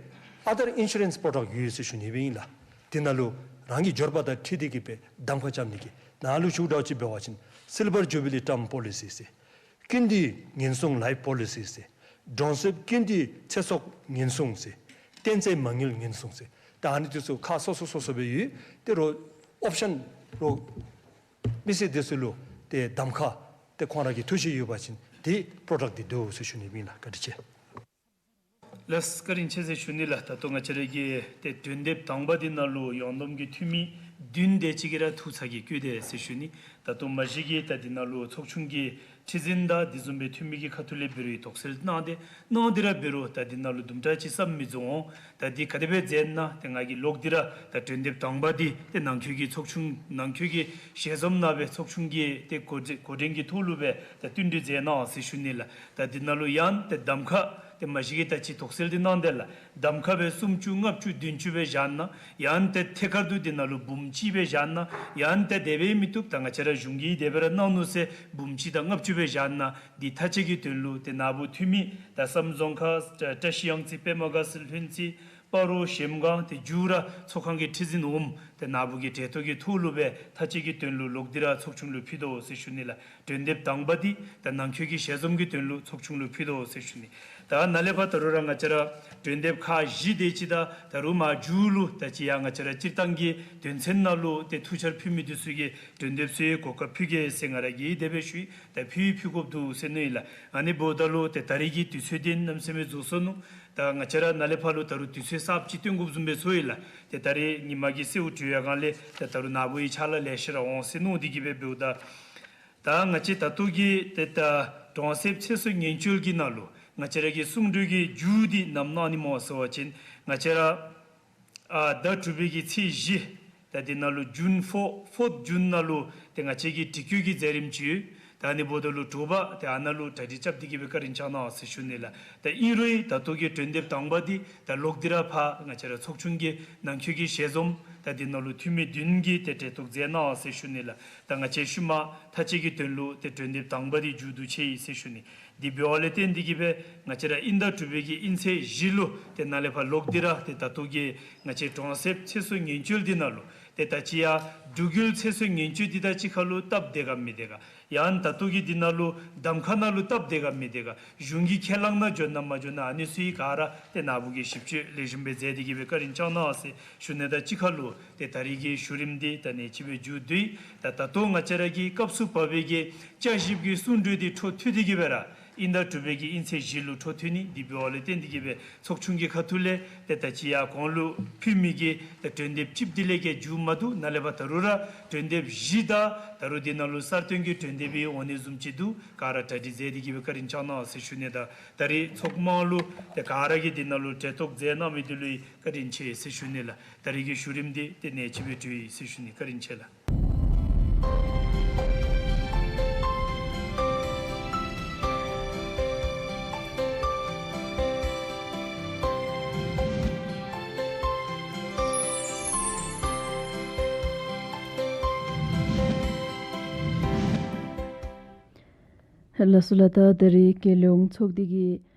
ཨ་དར་ཨིན་ཤུ་རེནསི་པྲོ་ཌཀཊ་ཡོད་ཟེར་ཞུ་ནི་སྦེ་ཨིན་ལགས། འདི་ནང་ལུ་རང་གི་འབྱོར་པ་དང་འཁྲིལ་ཏེ་གི་སྦེ་གདམ་ཁ་རྐྱབ་ནི་གི་ནང་ལུ་ཞུ་འདྲཝ་ཅིག་འབད་བ་ཅིན་སིལ་བར་ཇུ་བི་ལི་ཊརམ་པོ་ལི་སི་ཟེར། ཀུན་འདུས་ཉེན་སྲུང་ལའིཕ་པོ་ལི་སི་ཟེར། གྲོང་གསེབ་ཀུན་འདུས་ཚེ་སྲོག་ཉེན་སྲུང་ཟེར། གཏན་ཚད་མ་དངུལ་ཉེན་སྲུང་ཟེར། ད་ཨ་ནི་འདི་ཚུ་ཁག་སོ་སོ་སོ་སོ་སྦེ་ཡོད། ཏེ་རོགས་ཨོབ་ཤཱན་རོགས་མི་སེར་འདི་ཚུ་ལུ་ཏེ་གདམ་ཁ་ཏེ་ཁོང་ར་གི་ཐུགས་བཞེད་ཡོད་པ་ཅིན་ཏེ་པྲོ་ཌཀཊ་འདི་འདུག་ཟེར་ཞུ་ནི་སྦེ་ཨིན་ལགས། བཀའ་དྲིན་ཆེ། ལགས་བཀའ་དྲིན་ཆེ་ཟེར་ཞུ་ནི་ལགས། ད་ལྟོ་ང་བཅས་ར་གི་ཏེ་གྲོས་འདེབས་དང་པ་འདི་ནང་ལུ་ཡོངས་བསྡོམས་ཀྱི་འཐུས་མི་བདུན་དེ་ཅིག་གིས་ར་ཐུགས་ཚ་གྱང་བཀོད་དེས་ཟེར་ཞུ་ནི། ད་ལྟོ་མ་གཞི་གི་ད་འདི་ནང་ལུ་ཚོགས་ཆུང་གི་ ཁྲི་འཛིན་དང་དེ་བཟུམ་སྦེ་འཐུས་མི་གི་ཁ་ཐུག་ལས་འབད་རུང་དོགས་སེལ་གནང་སྟེ་གནང་སྟེ་ར་འབད་རུང་ད་འདི་ནང་ལུ་དུམ་གྲ་ཅིག་བསམ་མི་རྫོགས་འོང་། ད་འདི་ག་དེ་སྦེ་མཛད་ན། ཏེ་ང་གིས་ལོག་སྟེ་ར་ད་གྲོས་འདེབས་དང་པ་འདི་ཏེ་ནང་འཁོད་ཀྱི་ཚོགས་ཆུང་ནང་འཁོད་ཀྱི་ཞལ་འཛོམས་ནང་སྦེ་ཚོགས་ཆུང་གི་ཏེ་གོ་སྒྲིག་གོ་སྒྲིག་གི་ཐོག་ལུ་སྦེ་ད་བསྟུན་གྲོས་མཛད་གནང་ཟེར་ཞུ་ནི་ལགས། ད་འདི་ནང་ལུ་ཡང་ཏེ་གདམ་ཁ་ཏེ་མ་གཞི་གི་ད་ཅི་དོགས་སེལ་འདི་གནང་དེས་ལགས། གདམ་ཁ་སྦེ་སུམ་ཅུ་ལྔ་བཅུ་བདུན་ཅུ་སྦེ་བཞག་ན། ཡང་ཏེ་ཐད་ཀར་དུ་འདི་ནང་ལུ་འབུམ་གཅིག་སྦེ་བཞག་ན། ཡང་ཏེ་དེ་སྦེ་མི་བཏུབ། ད་ང་བཅས་ར་གཞུང་གིས་དེ་སྦེ་ར་གནང་ནུག་ཟེར་འབུམ་གཅིག་དང་ལྔ་བཅུ་སྦེ་བཞག་ན། འདི་མཐའ་དཔྱད་ཀྱི་དོན་ལུ་ཏེ་ནཱ་བུ་འཐུས་མི་ད་བསམ་རྫོང་ཁག་བཀྲ་ཤིས་གཡང་རྩེ་པདྨ་དགའ་ཚལ་ལྷུན་རྩེ་སྤ་རོ་གཞལམ་སྒང་ཏེ་མཇུག་ར་ཚོགས་ཁང་གི་ཁྲི་འཛིན་འོགམ་ཏེ་ནཱ་བུ་གི་གྲལ་གཏོགས་ཀྱི་ཐོག་ལུ་སྦེ་མཐའ་དཔྱད་ཀྱི་དོན་ལུ་ལོག་སྟེ་ར་ཚོགས་ཆུང་ལུ་ཕུལ་དོ་ཟེར་ཞུ་ནི་ལགས། གྲོས་འདེབས་དང་པ་འདི་ད་ནང་འཁོད་ཀྱི་ཞལ་འཛོམས་ཀྱི་དོན་ལུ་ཚོགས་ཆུང་ལུ་ཕུལ་དོ་ཟེར་ཞུ་ནི། ད་ནཱ་ལས་ཕར་ད་རུང་ར་ང་བཅས་ར་གྲོས་འདེབས་ཁག་བཞི་དེ་ཅིག་དང་ད་རུང་མར་མཇུག་ལུ་ད་ཅི་ཡང་ང་བཅས་ར་སྤྱིར་བཏང་གི་དོན་ཚན་ནང་ལུ་ཏེ་ཐུགས་འཆར་ཕུལ་མི་འདི་ཚུ་གི་གྲོས་འདེབས་ཚུ་གོ་སྐབས་ཕུལ་གེ་ཟེར་ང་ར་གིས་དེ་སྦེ་ཞུ་ཡི། ད་ཕུལ་ཕུལ་དགོཔ་འདུག་ཟེར་མནོ་ཡི་ལགས། ཨ་ནི་འབདཝ་ད་ལུ་ཏེ་ད་རིས་ཀྱི་དུས་ཚོད་འདི་གནམ་མེད་ས་མེད་རྫོགས་སོ་ནུག། ད་ང་བཅས་ར་ནཱ་ལས་ཕར་ལུ་ད་རུང་དུས་ཚོད་གསརཔ་ཅིག་སྟོན་དགོཔ་བཟུམ་སྦེ་ཚོར་ཡི་ལགས། ཏེ་ད་རིས་ཉིན་མ་གི་གསོལཝ་གྲོལ་བའི་སྒང་ལས་ཏེ་ད་རུང་ནཱ་བུ་གི་ཕྱག་ལཱ་ལེ་ཤ་ར་འོང་ཟེར་མནོ་སྟེ་གིས་སྦེ་འབདཝ་ད། ད་ང་བཅས་ད་ལྟོ་གི་ཏེ་ད་གྲོང་གསེབ་ཚེ་སྲོག་ཉེན་བཅོལ་གྱི་ནང་ལུ་ང་བཅས་ར་གི་གསུང་གྲོས་ཀྱི་མཇུག་འདི་ནམ་གནང་ནི་སྨོ་ཟེར་བ་ཅིན་ང་བཅས་ར་ཨ་ཟླ་དྲུག་པའི་གི་ཚེས་བཞི་ད་འདི་ནང་ལུ་ཇུན་ཕོར་ཕོརཐ་ཇུན་ནང་ལུ་ཏེ་ང་བཅས་ཀྱི་དྲི་བཀོད་ཀྱི་མཛད་རིམ་ཅིག་ཡོད། ད་ཨ་ནི་འབདཝ་ད་ལུ་དྲོ་པ་ཏེ་ཨ་ནཱ་ལུ་གྲ་སྒྲིག་རྐྱབ་སྟེ་གིས་སྦེ་བཀའ་དྲིན་བསྐྱང་གནང་ཟེར་ཞུ་ནི་ལགས། ད་ཨིན་རུང་ད་ལྟོ་གི་གྲོས་འདེབས་དང་པ་འདི་ད་ལོག་སྟེ་ར་ཕར་ང་བཅས་ར་ཚོགས་ཆུང་གི་ནང་འཁོད་ཀྱི་ཞལ་འཛོམས་ད་འདི་ནང་ལུ་འཐུས་མི་བདུན་གྱིས་ཏེ་གྲལ་གཏོགས་མཛད་གནང་ཟེར་ཞུ་ནི་ལགས། ད་ང་བཅས་ཤུལ་མ་མཐའ་དཔྱད་ཀྱི་དོན་ལུ་ཏེ་གྲོས་འདེབས་དང་པ་འདི་མཇུག་བསྡུ་ཆི་ཡི་ཟེར་ཞུ་ནི། དེ་འབདཝ་ལས་བརྟེན་ཏེ་གིས་སྦེ་ང་བཅས་ར་དབྱིན་ཟླ་དྲུག་པའི་གི་དབྱིན་ཚེས་བཞི་ལུ་ཏེ་ནཱ་ལས་ཕར་ལོག་སྟེ་ར་ཏེ་ད་ལྟོ་གི་ང་བཅས་གྲོང་གསེབ་ཚེ་སྲོག་ཉེན་བཅོལ་འདི་ནང་ལུ་ཏེ་ད་ཅི་ཡང་འབྲུག་ཡུལ་ཚེ་སྲོག་ཉེན་བཅོལ་འདི་དང་གཅིག་ཁར་ལུ་སྟབས་བདེ་ག་མི་བདེ་ག། ཡང་ད་ལྟོ་གི་འདི་ནང་ལུ་གདམ་ཁ་ནང་ལུ་སྟབས་བདེ་ག་མི་བདེ་ག། གཞུང་གིས་ཁས་བླངས་ན་འགྱོ་ན་མ་འགྱོ་ན་ཨ་ནི་ཚུ་ག་ར་ཏེ་ནཱ་བུ་གིས་ཞིབ་དཔྱད་ལེགས་ཤོམ་སྦེ་མཛད་དེ་གིས་སྦེ་བཀའ་དྲིན་བསྐྱང་གནང་ཟེར་ཞུ་ནི་དང་གཅིག་ཁར་ལུ་ཏེ་ད་རིས་ཀྱི་བཞུགས་རིམ་འདི་ད་ཨ་ནི་ཅིག་སྦེ་མཇུག་བསྡུ་ཡི། ད་ད་ལྟོ་ང་བཅས་ར་གི་སྐབས་སུ་བབས་པའི་གི་བསྐྱར་ཞིབ་ཀྱི་གསུང་གྲོས་འདི་འཕྲོ་མཐུད་དེ་གིས་སྦེ་ར་དབྱིན་ཟླ་དྲུག་པའི་གི་དབྱིན་ཚེས་བཞི་ལུ་འཕྲོ་མཐུད་ནི། དེ་འབདཝ་ལས་བརྟེན་ཏེ་གིས་སྦེ་ཚོགས་ཆུང་གི་ཁ་ཐུག་ལས་ཏེ་ད་ཅི་ཡང་གོང་ལུ་ཕུལ་མི་གི་ཏེ་གྲོས་འདེབས་གཅིག་འདི་ལས་བརྒལ་མཇུག་མ་བསྡུ། ནཱ་ལས་ཕར་ད་རུང་ར་གྲོས་འདེབས་བཞི་དང་ད་རུང་འདི་ནང་ལུ་གསར་བཏོན་གྱི་གྲོས་འདེབས་འབད་འོང་ནི་བཟུམ་ཅིག་འདུག། ག་ར་གྲ་སྒྲིག་མཛད་དེ་གིས་སྦེ་བཀའ་དྲིན་བསྐྱང་གནང་ཟེར་ཞུ་ནི་དང་ད་རིས་ཚོགས་མང་ལུ་ཏེ་ག་ར་གིས་འདི་ནང་ལུ་གྲལ་གཏོགས་མཛད་གནང་མི་འདི་ལུ་བཀའ་དྲིན་ཆེ་ཟེར་ཞུ་ནི་ལགས། ད་རིས་ཀྱི་བཞུགས་རིམ་འདི་ཏེ་ཨ་ནི་ཅིག་སྦེ་གྲོལ་ཡི་ཟེར་ཞུ་ནི། བཀའ་དྲིན་ཆེ་ལགས། ལགས་སོ་ལགས། ད་ད་རིས་རྒྱལ་ཡོངས་ཚོགས་སྡེ་གི་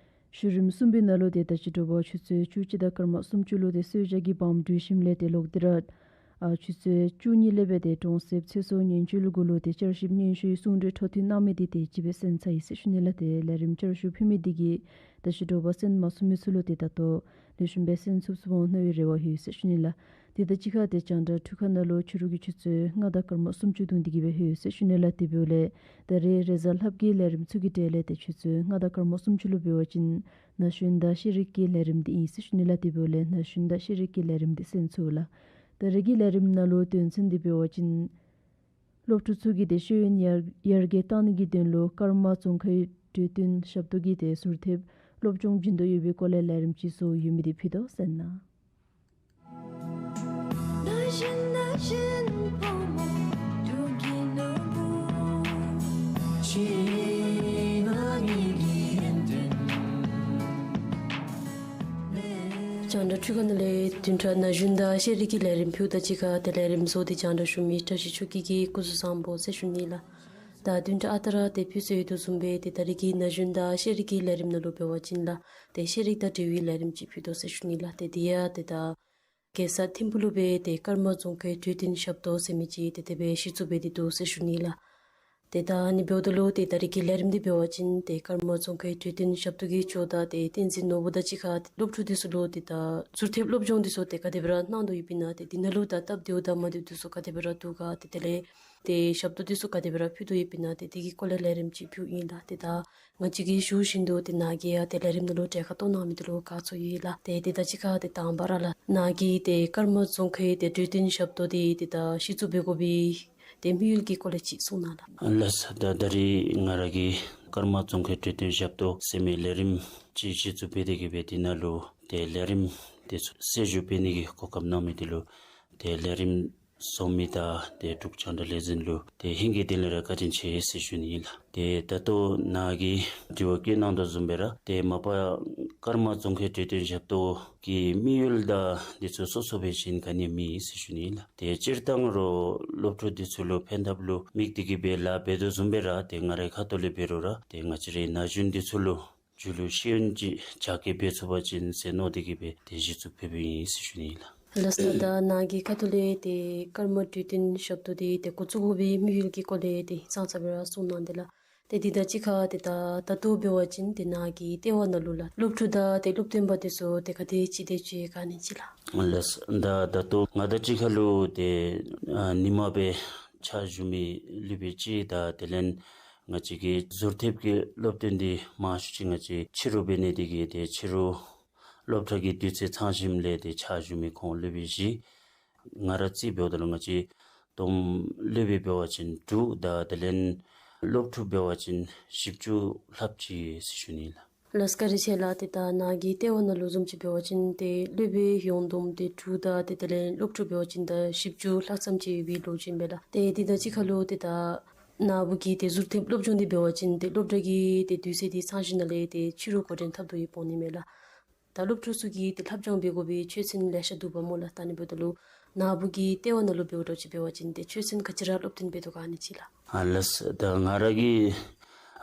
བཞུགས་རིམ་གསུམ་པའི་ནང་ལུ་ཏེ་ད་ཅི་དྲོ་པ་ཆུ་ཚོད་བཅུ་གཅིག་དང་སྐར་མ་སུམ་ཅུ་ལུ་ཏེ་གསོལ་ཇ་གྱི་བང་གྲོལ་ཞིནམ་ལས་ཏེ་ལོག་སྟེ་ར་ཨ་ཆུ་ཚོད་བཅུ་གཉིས་ལས་སྦེ་ཏེ་གྲོང་གསེབ་ཚེ་སྲོག་ཉེན་བཅོལ་གུ་ལུ་ཏེ་བསྐྱར་ཞིབ་སྙན་ཞུའི་གསུང་གྲོས་འཕྲོ་མཐུད་གནང་མི་འདི་ཏེ་ཅིག་སྦེ་གསན་ཚར་ཡི་ཟེར་ཞུ་ནི་ལགས། ཏེ་ལས་རིམ་བསྐྱར་ཞུ་ཕུལ་མི་འདི་གིས་ད་ཅི་དྲོ་པ་གསན་མ་ཚུགས་མི་ཚུ་ལུ་ཏེ་ད་ལྟོ་ལེགས་ཤོམ་སྦེ་གསན་ཚུགས་ཚུགས་འོང་མནོ་བའི་རེ་བ་ཡོད་ཟེར་ཞུ་ནི་ལགས། ཏེ་ད་ཅི་ཁར་ཏེ་རྒྱང་བསྒྲགས་འཕྲུལ་ཁང་ནང་ལུ་ཕྱི་རུ་གི་ཆུ་ཚོད་ལྔ་དང་སྐར་མ་སུམ་ཅུ་བརྡུང་སྟེ་གིས་སྦེ་ལྷོད་ཡི་ཟེར་ཞུ་ནི་ལགས། དེ་འབདཝ་ལས་ད་རིས་རེས་གཟའ་ལྷགཔ་གི་ལས་རིམ་ཚུ་གི་གྲས་ལས་ཏེ་ཆུ་ཚོད་ལྔ་དང་སྐར་མ་སུམ་ཅུ་ལུ་འབད་བ་ཅིན་ན་གཞོན་དང་ཤེས་རིག་གི་ལས་རིམ་འདི་ཨིན་ཟེར་ཞུ་ནི་ལགས། དེ་འབདཝ་ལས་ན་གཞོན་དང་ཤེས་རིག་གི་ལས་རིམ་འདི་གསན་ཚུགས་ལགས། ད་རིས་ཀྱི་ལས་རིམ་ནང་ལུ་དོན་ཚན་འདི་འབད་བ་ཅིན་སློབ་ཕྲུག་ཚུ་གི་ཏེ་ཤེས་ཡོན་ཡར་ཡར་རྒྱས་གཏང་ནི་གི་དོན་ལུ་ཀརྨ་ཙོང་ཁའི་གྲོས་བསྟུན་ཞབས་ཏོག་གི་ཏེ་ཟུར་ཐེབས་སློབ་སྦྱོང་བྱིན་དོ་ཡོད་པའི་སྐོར་ལས་ལས་རིམ་ཅིག་བཟོ་ཡོད་མི་འདི་ཕུལ་དོ་ཟེར་ན། རྒྱང་བསྒྲགས་འཕྲུལ་ཁང་ནང་ལས་བདུན་ཕྲག་ན་གཞོན་དང་ཤེས་རིག་གི་ལས་རིམ་ཕུལཝ་དང་གཅིག་ཁར་ཏེ་ལས་རིམ་བཟོ་སྟེ་རྒྱང་བསྒྲགས་ཞུ་མི་བཀྲ་ཤིས་ཆོས་སྐྱིད་ཀྱིས་སྐུ་གཟུགས་བཟང་པོ་ཟེར་ཞུ་ནི་ལགས། ད་བདུན་ཕྲག་ཨ་རྟག་ར་ཏེ་ཕུལ་སྲོལ་ཡོད་དོ་བཟུམ་སྦེ་ཏེ་ད་རིས་ཀྱི་ན་གཞོན་དང་ཤེས་རིག་གི་ལས་རིམ་ནང་ལུ་འབད་བ་ཅིན་ལགས་ཏེ་ཤེས་རིག་དང་འབྲེལ་བའི་ལས་རིམ་ཅིག་ཕུལ་དོ་ཟེར་ཞུ་ནི་ལགས། ཏེ་དེ་ཡང་ཏེ་ད་རྒྱལ་ས་ཐིམ་ཕུག་ལུ་སྦེ་ཏེ་ཀརྨ་ཙོང་ཁའི་གྲོས་བསྟུན་ཞབས་ཏོག་ཟེར་མི་ཅིག་ཏེ་དེ་སྦེ་གཞི་བཙུགས་འབད་དེ་འདུག་ཟེར་ཞུ་ནི་ལགས། ཏེ་ད་ཨ་ནི་འབདཝ་ད་ལུ་ཏེ་ད་རིས་ཀྱི་ལས་རིམ་འདི་འབད་བ་ཅིན་ཏེ་ཀརྨ་ཙོང་ཁའི་གྲོས་བསྟུན་ཞབས་ཏོག་གི་ཇོ་བདག་ཏེ་བསྟན་འཛིན་ནོར་བུ་དང་གཅིག་ཁར་སློབ་ཕྲུག་འདི་ཚུ་ལུ་ཏེ་ད་ཟུར་ཐེབས་སློབ་སྦྱོང་འདི་ཚུ་ཏེ་ག་དེ་སྦེ་ར་གནང་དོ་ཡོདཔ་ཨིན་ན། ཏེ་འདི་ནང་ལུ་ད་སྟབས་བདེཝ་དང་མ་བདེཝ་འདི་ཚུ་ག་དེ་སྦེ་ར་འདུག་ག། ཏེ་དེ་ལས་ཏེ་ཞབས་ཏོག་འདི་ཚུ་ག་དེ་སྦེ་ར་ཕུལ་དོ་ཡོདཔ་ཨིན་ན། ཏེ་དེ་གི་སྐོར་ལས་ལས་རིམ་ཅིག་ཕུལཝ་ཨིན་ལགས། ཏེ་ད་ང་བཅས་ཀྱིས་ཞུ་བཞིན་དུ་ཏེ་ནཱ་གིས་ཡང་ཏེ་ལས་རིམ་ནང་ལུ་གྲལ་ཁར་གཏོགས་གནང་མི་འདི་ལུ་དགའ་ཚོར་ཡོད་ལགས། ཏེ་ཏེ་ད་ཅི་ཁར་ཏེ་དང་པ་ར་ལགས་ནཱ་གིས་ཏེ་ཀརྨ་ཙོང་ཁའི་ཏེ་གྲོས་བསྟུན་ཞབས་ཏོག་འདི་ཏེ་ད་གཞི་བཙུགས་འབད་དགོ་པའི་ ཏེ་དམིགས་ཡུལ་གྱི་སྐོར་ལས་ཅིག་གསུང་གནང་ལགས། ལགས། ད་ད་རིས་ང་ར་གིས་ཀརྨ་ཙོང་ཁའི་གྲོས་སྟོན་ཞབས་ཏོག་ཟེར་མི་ལས་རིམ་ཅིག་གཞི་བཙུགས་འབད་དེ་གི་སྦེ་དེ་ནང་ལུ་ཏེ་ལས་རིམ་དེ་ཚུ་གསལ་ཞུ་འབད་ནི་གི་གོ་སྐབས་གནང་མི་དེ་ལུ་ཏེ་ལས་རིམ་བཟོ་མི་དང་ཏེ་འབྲུག་རྒྱང་བསྒྲགས་ལས་འཛིན་ལུ་ཏེ་ཧིང་གི་དོན་ལས་ར་བཀའ་དྲིན་ཆེ་ཟེར་ཞུ་ནི་ཨིན་ལགས། ཏེ་ད་ལྟོ་ནཱ་གི་དྲི་བ་བཀོད་གནང་དོ་བཟུམ་སྦེ་ར་ཏེ་མ་པ་ཀརྨ་ཙོང་ཁའི་གྲོས་སྟོན་ཞབས་ཏོག་གི་དམིགས་ཡུལ་དང་དེ་ཚུ་སོ་སོ་སྦེ་གཞན་ག་ནི་མེད་ཟེར་ཞུ་ནི་ཨིན་ལགས། ཏེ་སྤྱིར་བཏང་ར་སློབ་ཕྲུག་དེ་ཚུ་ལུ་ཕན་ཐབས་ལུ་དམིགས་ཏེ་གི་སྦེ་ལཱ་འབད་དོ་བཟུམ་སྦེ་ར་ཏེ་ང་རའི་ཁ་ཐུག་ལས་འབད་རུང་ར་ཏེ་ང་བཅས་རའི་ན་གཞོན་དེ་ཚུ་ལུ་མཇུག་ལུ་ཤེས་ཡོན་ཅིག་རྒྱ་སྐྱེད་འབད་ཚུགས་པ་ཅིན་ཟེར་མནོ་སྟེ་གི་སྦེ་ཏེ་གཞི་བཙུགས་འབད་འབདཝ་ཨིན་ཟེར་ཞུ་ནི་ཨིན་ལགས། ལགས་སོ། ད་ནཱ་གི་ཁ་ཐུག་ལས་ཏེ་ཀརྨ་གྲོས་སྟོན་ཞབས་ཏོག་འདི་ཏེ་འགོ་བཙུགས་དགོ་པའི་དམིགས་ཡུལ་གྱི་སྐོར་ལས་ཏེ་ཧིང་སངས་ས་སྦེ་ར་གསུང་གནང་དེས་ལགས། ཏེ་འདི་དང་གཅིག་ཁར་ཏེ་ད་ད་ལྟོ་འབད་བ་ཅིན་ཏེ་ནཱ་གི་ལྟེ་བ་ནང་ལུ་ལགས་སློབ་ཕྲུག་དང་ཏེ་སློབ་སྟོན་པ་དེ་ཚུ་ཏེ་ག་དེ་ཅིག་དེ་ཅིག་ག་ནི་ཅིག་ལགས། ལགས། ད་ད་ལྟོ་ང་དང་གཅིག་ཁར་ལུ་ཏེ་ཨ་ཉིན་མ་སྦེ་ཕྱག་ཞུ་མི་སློབ་དཔོན་ཅིག་དང་དེ་ལས་ང་བཅས་ཀྱི་ཟུར་ཐེབས་ཀྱི་སློབ་སྟོན་འདི་མང་ཤོས་ཅིག་ང་བཅས་ཕྱི་རུ་འབད་ནི་དེ་གིས་ཏེ་ཕྱི་རུ་སློབ་གྲྭ་གི་དུས་ཚོད་ཚང་ཞིནམ་ལས་ཏེ་ཕྱག་ཞུ་མི་ཁོང་སློབ་དཔོན་བཞི། ང་ར་རྩིས་འབདཝ་ད་ལུ་ང་བཅས་བསྡོམས་སློབ་དཔོན་འབད་བ་ཅིན་དྲུག་དང་དེ་ལས་སློབ་ཕྲུག་འབད་བ་ཅིན་བཞི་བཅུ་ལྷགཔ་ཅིག་ཟེར་ཞུ་ནི་ལགས། ལགས་བཀའ་དྲིན་ཆེ་ལགས། ཏེ་ད་ནཱ་གི་ལྟེ་བ་ནང་ལུ་བཟུམ་ཅིག་འབད་བ་ཅིན་ཏེ་སློབ་དཔོན་ཡོངས་བསྡོམས་ཏེ་དྲུག་དང་ཏེ་དེ་ལས་སློབ་ཕྲུག་འབད་བ་ཅིན་ད་བཞི་བཅུ་ལྷག་ཙམ་ཅིག་ཡོད་པའི་ལོ་རྒྱུས་ཨིན་པས་ལགས། ཏེ་འདི་དང་གཅིག་ཁར་ལུ་ཏེ་ད་ནཱ་བུ་གི་ཏེ་ཟུར་ཐེབས་སློབ་སྦྱོང་འདི་འབད་བ་ཅིན་ཏེ་སློབ་གྲྭ་གི་ཏེ་དུས་ཚོད་འདི་ཚང་ཞིནམ་ལས་ཏེ་ཕྱི་རུ་འགོ་འདྲེན་འཐབ་དོ་ཡོདཔ་འོང་ནི་མས་ལགས། ད་སློབ་ཕྲུག་ཚུ་གིས་ཏེ་ལྷབ་སྦྱང་འབད་དགོ་པའི་ཆོས་ཚན་ལེ་ཤ་འདུག་པ་སྨོ་ལགས། ད་ནི་འབདཝ་ད་ལུ་ནཱ་བུ་གི་ལྟེ་བ་ནང་ལུ་འབདཝ་ད་ཅིག་འབད་བ་ཅིན་ཏེ་ཆོས་ཚན་ག་ཅི་ར་སློབ་སྟོན་འབད་དོ་ག་ནི་ཅིག་ལགས། ཨ་ལགས། ད་ང་ར་གི་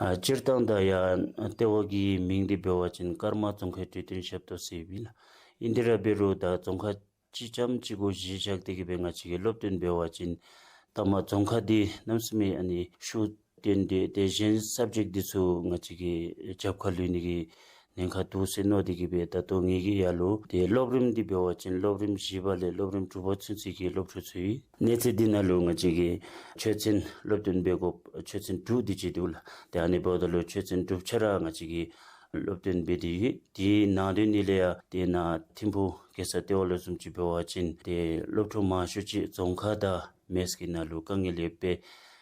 ཨ་སྤྱིར་བཏང་ད་ཡར་ལྟེ་བ་གི་མིང་འདི་འབད་བ་ཅིན་ཀརྨ་ཙོང་ཁའི་གྲོས་སྟོན་ཞབས་ཏོག་ཟེར་ཨིན་ལགས། ཨིན་དེ་ར་འབད་རུང་ད་ཙོང་ཁ་གཅིག་རྐྱངམ་གཅིག་གུ་གཞི་བཞག་སྟེ་གི་སྦེ་ང་བཅས་ཀྱིས་སློབ་སྟོན་འབད་བ་ཅིན་ད་མ་ཙོང་ཁ་འདི་གནམ་མེད་ས་མེད་ཨ་ནི་ཤུགས་བཏོན་ཏེ་ཏེ་གཞན་སབ་ཇེཀཊ་འདི་ཚུ་ང་བཅས་ཀྱི་རྒྱབ་ཁར་ལུས་ནི་གི་ཉེན་ཁ་འདུག་ཟེར་མནོ་སྟེ་གི་སྦེ་ད་ལྟོ་ངེ་གི་ཡར་ལུ་ཏེ་སློབ་རིམ་འདི་འབད་བ་ཅིན་སློབ་རིམ་བཞི་པ་ལས་སློབ་རིམ་དྲུག་པ་ཚུན་ཚོད་ཀྱི་སློབ་ཕྲུག་ཚུ་ཨིན། གནས་ཚད་འདི་ནང་ལུ་ང་བཅས་ཀྱིས་ཆོས་ཚན་སློབ་སྟོན་འབད་དགོཔ་ཆོས་ཚན་དྲུག་དེ་ཅིག་འདུག་ལགས། ཏེ་ཨ་ནི་འབདཝ་ད་ལུ་ཆོས་ཚན་དྲུག་ཆ་ར་ང་བཅས་ཀྱིས་སློབ་སྟོན་འབད་དེ་ཡོད། དེའི་ནང་དོན་ནི་ལས་ཡང་ཏེ་ནཱ་ཐིམ་ཕུག་གེ་སར་ལྟེ་བ་ལུ་བཟུམ་ཅིག་འབད་བ་ཅིན་ཏེ་སློབ་ཕྲུག་མང་ཤོས་ཅིག་རྫོང་ཁ་དང་མེས་ཀྱི་ནང་ལུ་དཀའ་ངལ་ཡོདཔ་སྦེ་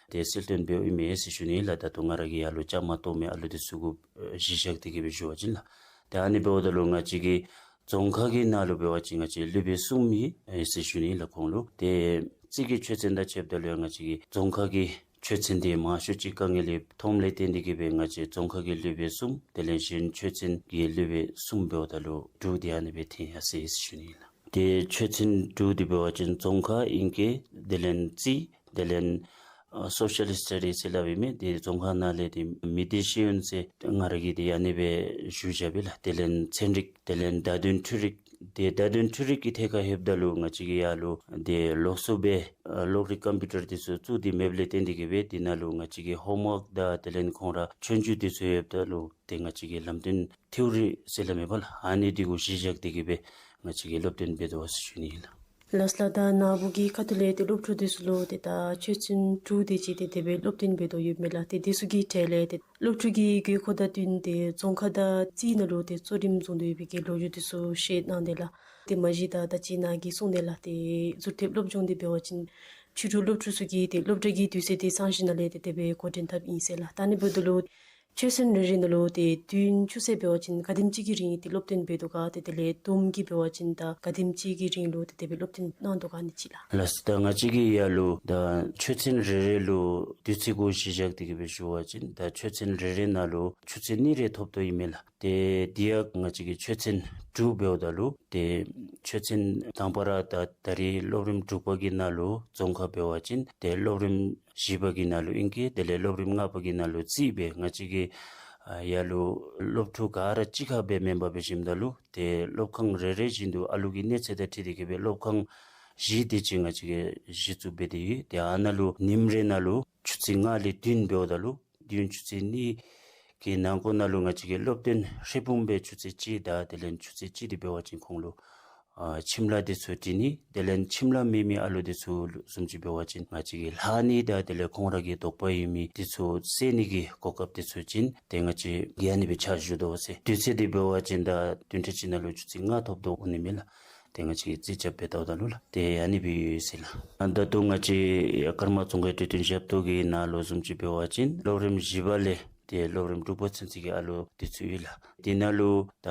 ཏེ་གསལ་སྟོན་འབདཝ་ཨིན་མས་ཟེར་ཞུ་ནི་ལགས། ད་ལྟོ་ང་ར་གིས་ཡར་ལུ་བཅའ་མར་གཏོགས་མི་ཨ་ལུ་དེ་ཚུ་གུ་གཞི་བཞག་སྟེ་གི་སྦེ་ཞུ་བ་ཅིན་ལགས། ཏེ་ཨ་ནི་འབདཝ་ད་ལུ་ང་བཅས་ཀྱི་རྫོང་ཁ་གི་ནང་ལུ་འབད་བ་ཅིན་ང་བཅས་སློབ་དཔོན་གསུམ་ཨིན་ཟེར་ཞུ་ནི་ལགས་ཁོང་ལུ། ཏེ་རྩིས་ཀྱི་ཆོས་ཚན་དང་ཕྱདཔ་ད་ལུ་ཡང་ང་བཅས་ཀྱི་རྫོང་ཁ་གི་ཆོས་ཚན་འདི་མང་ཤོས་ཅིག་དཀའ་ངལ་ཡོདཔ་མཐོངམ་ལས་བརྟེན་ཏེ་གི་སྦེ་ང་བཅས་རྫོང་ཁ་གི་སློབ་དཔོན་གསུམ་དེ་ལས་གཞན་ཆོས་ཚན་གྱི་སློབ་དཔོན་གསུམ་འབདཝ་ད་ལུ་དྲུག་དེ་ཨ་ནི་སྦེ་འཐོན་ཡར་སོ་ཡི་ཟེར་ཞུ་ནི་ལགས། ཏེ་ཆོས་ཚན་དྲུག་དེ་འབད་བ་ཅིན་རྫོང་ཁ་ཨིང་སྐད་དེ་ལས་རྩིས་དེ་ལས་ཨ་སོ་ཤལ་སི་ཊ་ཌིས་ཟེར་སླབ་ཨིན་མས། ཏེ་རྫོང་ཁ་ནང་ལས་ཏེ་མི་སྡེ་ཤེས་ཡོན་ཟེར་ང་ར་གིས་ཏེ་ཨ་ནི་སྦེ་ཞུ་བཞག་པས་ལགས། དེ་ལས་ཚན་རིག་དེ་ལས་བརྡ་དོན་འཕྲུལ་རིག། ཏེ་བརྡ་དོན་འཕྲུལ་རིག་གི་ཐད་ཁར་ལྷོདཔ་ད་ལུ་ང་བཅས་ཀྱིས་ཡར་ལུ་ཏེ་ལོགས་སུ་སྦེ་ཨ་གློག་རིག་ཀམ་པིའུ་ཊར་དེ་ཚུ་བཙུགས་ཏེ་མེདཔ་ལས་བརྟེན་ཏེ་གི་སྦེ་དེ་ནང་ལུ་ང་བཅས་ཀྱི་ཧོམ་ཝརཀ་དང་དེ་ལས་ཁོང་ར་ཆོས་རྒྱུགས་དེ་ཚུ་ལྷོདཔ་ད་ལུ་ཏེ་ང་བཅས་ཀྱི་ལམ་སྟོན་ཐེའུ་རི་ཟེར་སླབ་མས་པ་ལགས། ཨ་ནི་འདི་གུ་གཞི་བཞག་སྟེ་གི་སྦེ་ང་བཅས་ཀྱིས་སློབ་སྟོན་འབད་དོ་ཟེར་ཞུ་ནི་ལགས། ལགས་ལགས། ད་ནཱ་བུ་གི་ཁ་ཐུག་ལས་ཏེ་སློབ་ཕྲུག་དེ་ཚུ་ལུ་ཏེ་ད་ཆོས་ཚན་དྲུག་དེ་ཅིག་ཏེ་དེ་སྦེ་སློབ་སྟོན་འབད་དོ་ཡོདཔ་མས་ལགས། ཏེ་དེ་ཚུ་གི་གྲས་ལས་ཏེ་སློབ་ཕྲུག་གི་དགོས་མཁོ་དང་བསྟུན་ཏེ་རྫོང་ཁ་དང་རྩིས་ནང་ལུ་ཏེ་གཙོ་རིམ་བཟུང་དོ་ཡོད་པའི་གི་ལོ་རྒྱུས་དེ་ཚུ་བཤད་གནང་དེས་ལགས། དེ་མ་གཞི་ད་ད་ཅི་ནཱ་གིས་གསུངས་དེས་ལགས། ཏེ་ཟུར་ཐེབས་སློབ་སྦྱོང་འདི་འབད་བ་ཅིན་ཕྱི་རུ་སློབ་ཕྲུག་ཚུ་གིས་ཏེ་སློབ་གྲྭ་གི་དུས་ཚོད་དེ་ཚང་ཞིནམ་ལས་ཏེ་དེ་སྦེ་འགོ་འདྲེན་འཐབ་ཨིན་ཟེར་ལགས། ད་ནི་འབདཝ་ད་ལུ་ཆོས་ཚན་རེ་རེ་ནང་ལུ་ཏེ་བདུན་ཅུ་ཚུན་འབད་བ་ཅིན་ག་དེམ་ཅིག་གི་རིང་ཏེ་སློབ་སྟོན་འབད་དོ་ག། ཏེ་དེ་ལས་བསྡོམས་ཀྱིས་འབད་བ་ཅིན་ད་ག་དེམ་ཅིག་གི་རིང་ལུ་ཏེ་དེ་སྦེ་སློབ་སྟོན་གནང་དོ་ག་ནི་ཅིག་ལགས། ལགས་སོ། ད་ང་བཅས་ཀྱིས་ཡར་ལུ་ད་ཆོས་ཚན་རེ་རེ་ལུ་དུས་ཚོད་གུ་གཞི་བཞག་སྟེ་གི་སྦེ་ཞུ་བ་ཅིན་ད་ཆོས་ཚན་རེ་རེ་ནང་ལུ་ཆུ་ཚོད་གཉིས་རེ་ཐོབ་དོ་ཨིན་མས་ལགས། ཏེ་དེ་ཡང་ང་བཅས་ཀྱི་ཆོས་ཚན་དྲུག་འབདཝ་ད་ལུ་ཏེ་ཆོས་ཚན་དང་པ་ར་ད་ད་རིས་སློབ་རིམ་དྲུག་པ་གི་ནང་ལུ་རྫོང་ཁ་འབད་བ་ཅིན་ཏེ་སློབ་རིམ་བཞི་པ་གི་ནང་ལུ་ཨིང་སྐད་དེ་ལས་སློབ་རིམ་ལྔ་པ་གི་ནང་ལུ་རྩིས་སྦེ་ང་བཅས་ཀྱིས་ཨ་ཡར་ལུ་སློབ་ཕྲུག་ག་ར་གཅིག་ཁར་སྦེ་མེན་པར་འབད་ཞིནམ་ད་ལུ་ཏེ་སློབ་ཁང་རེ་རེ་བཞིན་དུ་ཨ་ལུ་གི་གནས་ཚད་དང་འཁྲིལ་ཏེ་གི་སྦེ་སློབ་ཁང་བཞི་དེ་ཅིག་ང་བཅས་ཀྱིས་གཞི་བཙུགས་འབད་དེ་ཡོད། ཏེ་ཨ་ནཱ་ལུ་ཉིནམ་རེ་ནང་ལུ་ཆུ་ཚོད་ལྔ་ལས་བདུན་འབདཝ་ད་ལུ་བདུན་ཆུ་ཚོད་གཉིས་ཀྱི་ནང་འཁོད་ནང་ལུ་ང་བཅས་ཀྱིས་སློབ་སྟོན་ཧྲིལ་བུམ་སྦེ་ཆུ་ཚོད་གཅིག་དང་དེ་ལས་ཆུ་ཚོད་གཅིག་དེ་འབད་བ་ཅིན་ཁོང་ལུ་ཨ་ཁྱིམ་ལཱ་དེ་ཚུ་འབྲི་ནི་དེ་ལས་ཁྱིམ་ལཱ་མེད་མི་ཨ་ལུ་དེ་ཚུ་བཟུམ་ཅིག་འབད་བ་ཅིན་ང་བཅས་ཀྱིས་ལྷག་ནི་དང་དེ་ལས་ཁོང་ར་གི་དོགས་པ་ཡོད་མི་དེ་ཚུ་སེལ་ནི་གི་གོ་སྐབས་དེ་ཚུ་ཅིག་ཏེ་ང་བཅས་ཀྱིས་ཨ་ནི་སྦེ་ཕྱག་ཞུ་དོ་ཟེར། དུས་ཚོད་དེ་འབད་བ་ཅིན་ད་བདུན་ཕྲག་གཅིག་ནང་ལུ་ཆུ་ཚོད་ལྔ་ཐོབ་དོ་འོང་ནི་མས་ལགས། ཏེ་ང་བཅས་ཀྱིས་རྩིས་རྐྱབ་སྦེ་བལྟཝ་ད་ལུ་ལགས། ཏེ་ཨ་ནི་སྦེ་ཡོད་ཟེར་ལགས། ཨ་ད་ལྟོ་ང་བཅས་ཀརྨ་ཙོང་ཁའི་གྲོས་སྟོན་ཞབས་ཏོག་གི་ནང་ལུ་བཟུམ་ཅིག་འབད་བ་ཅིན་སློབ་རིམ་བཞི་པ་ལས་ཏེ་སློབ་རིམ་དྲུག་པ་ཚུན་ཚོད་ཀྱི་ཨ་ལོ་འདི་ཚུ་ཡོད་ལགས། དེ་ནང་ལུ་ད་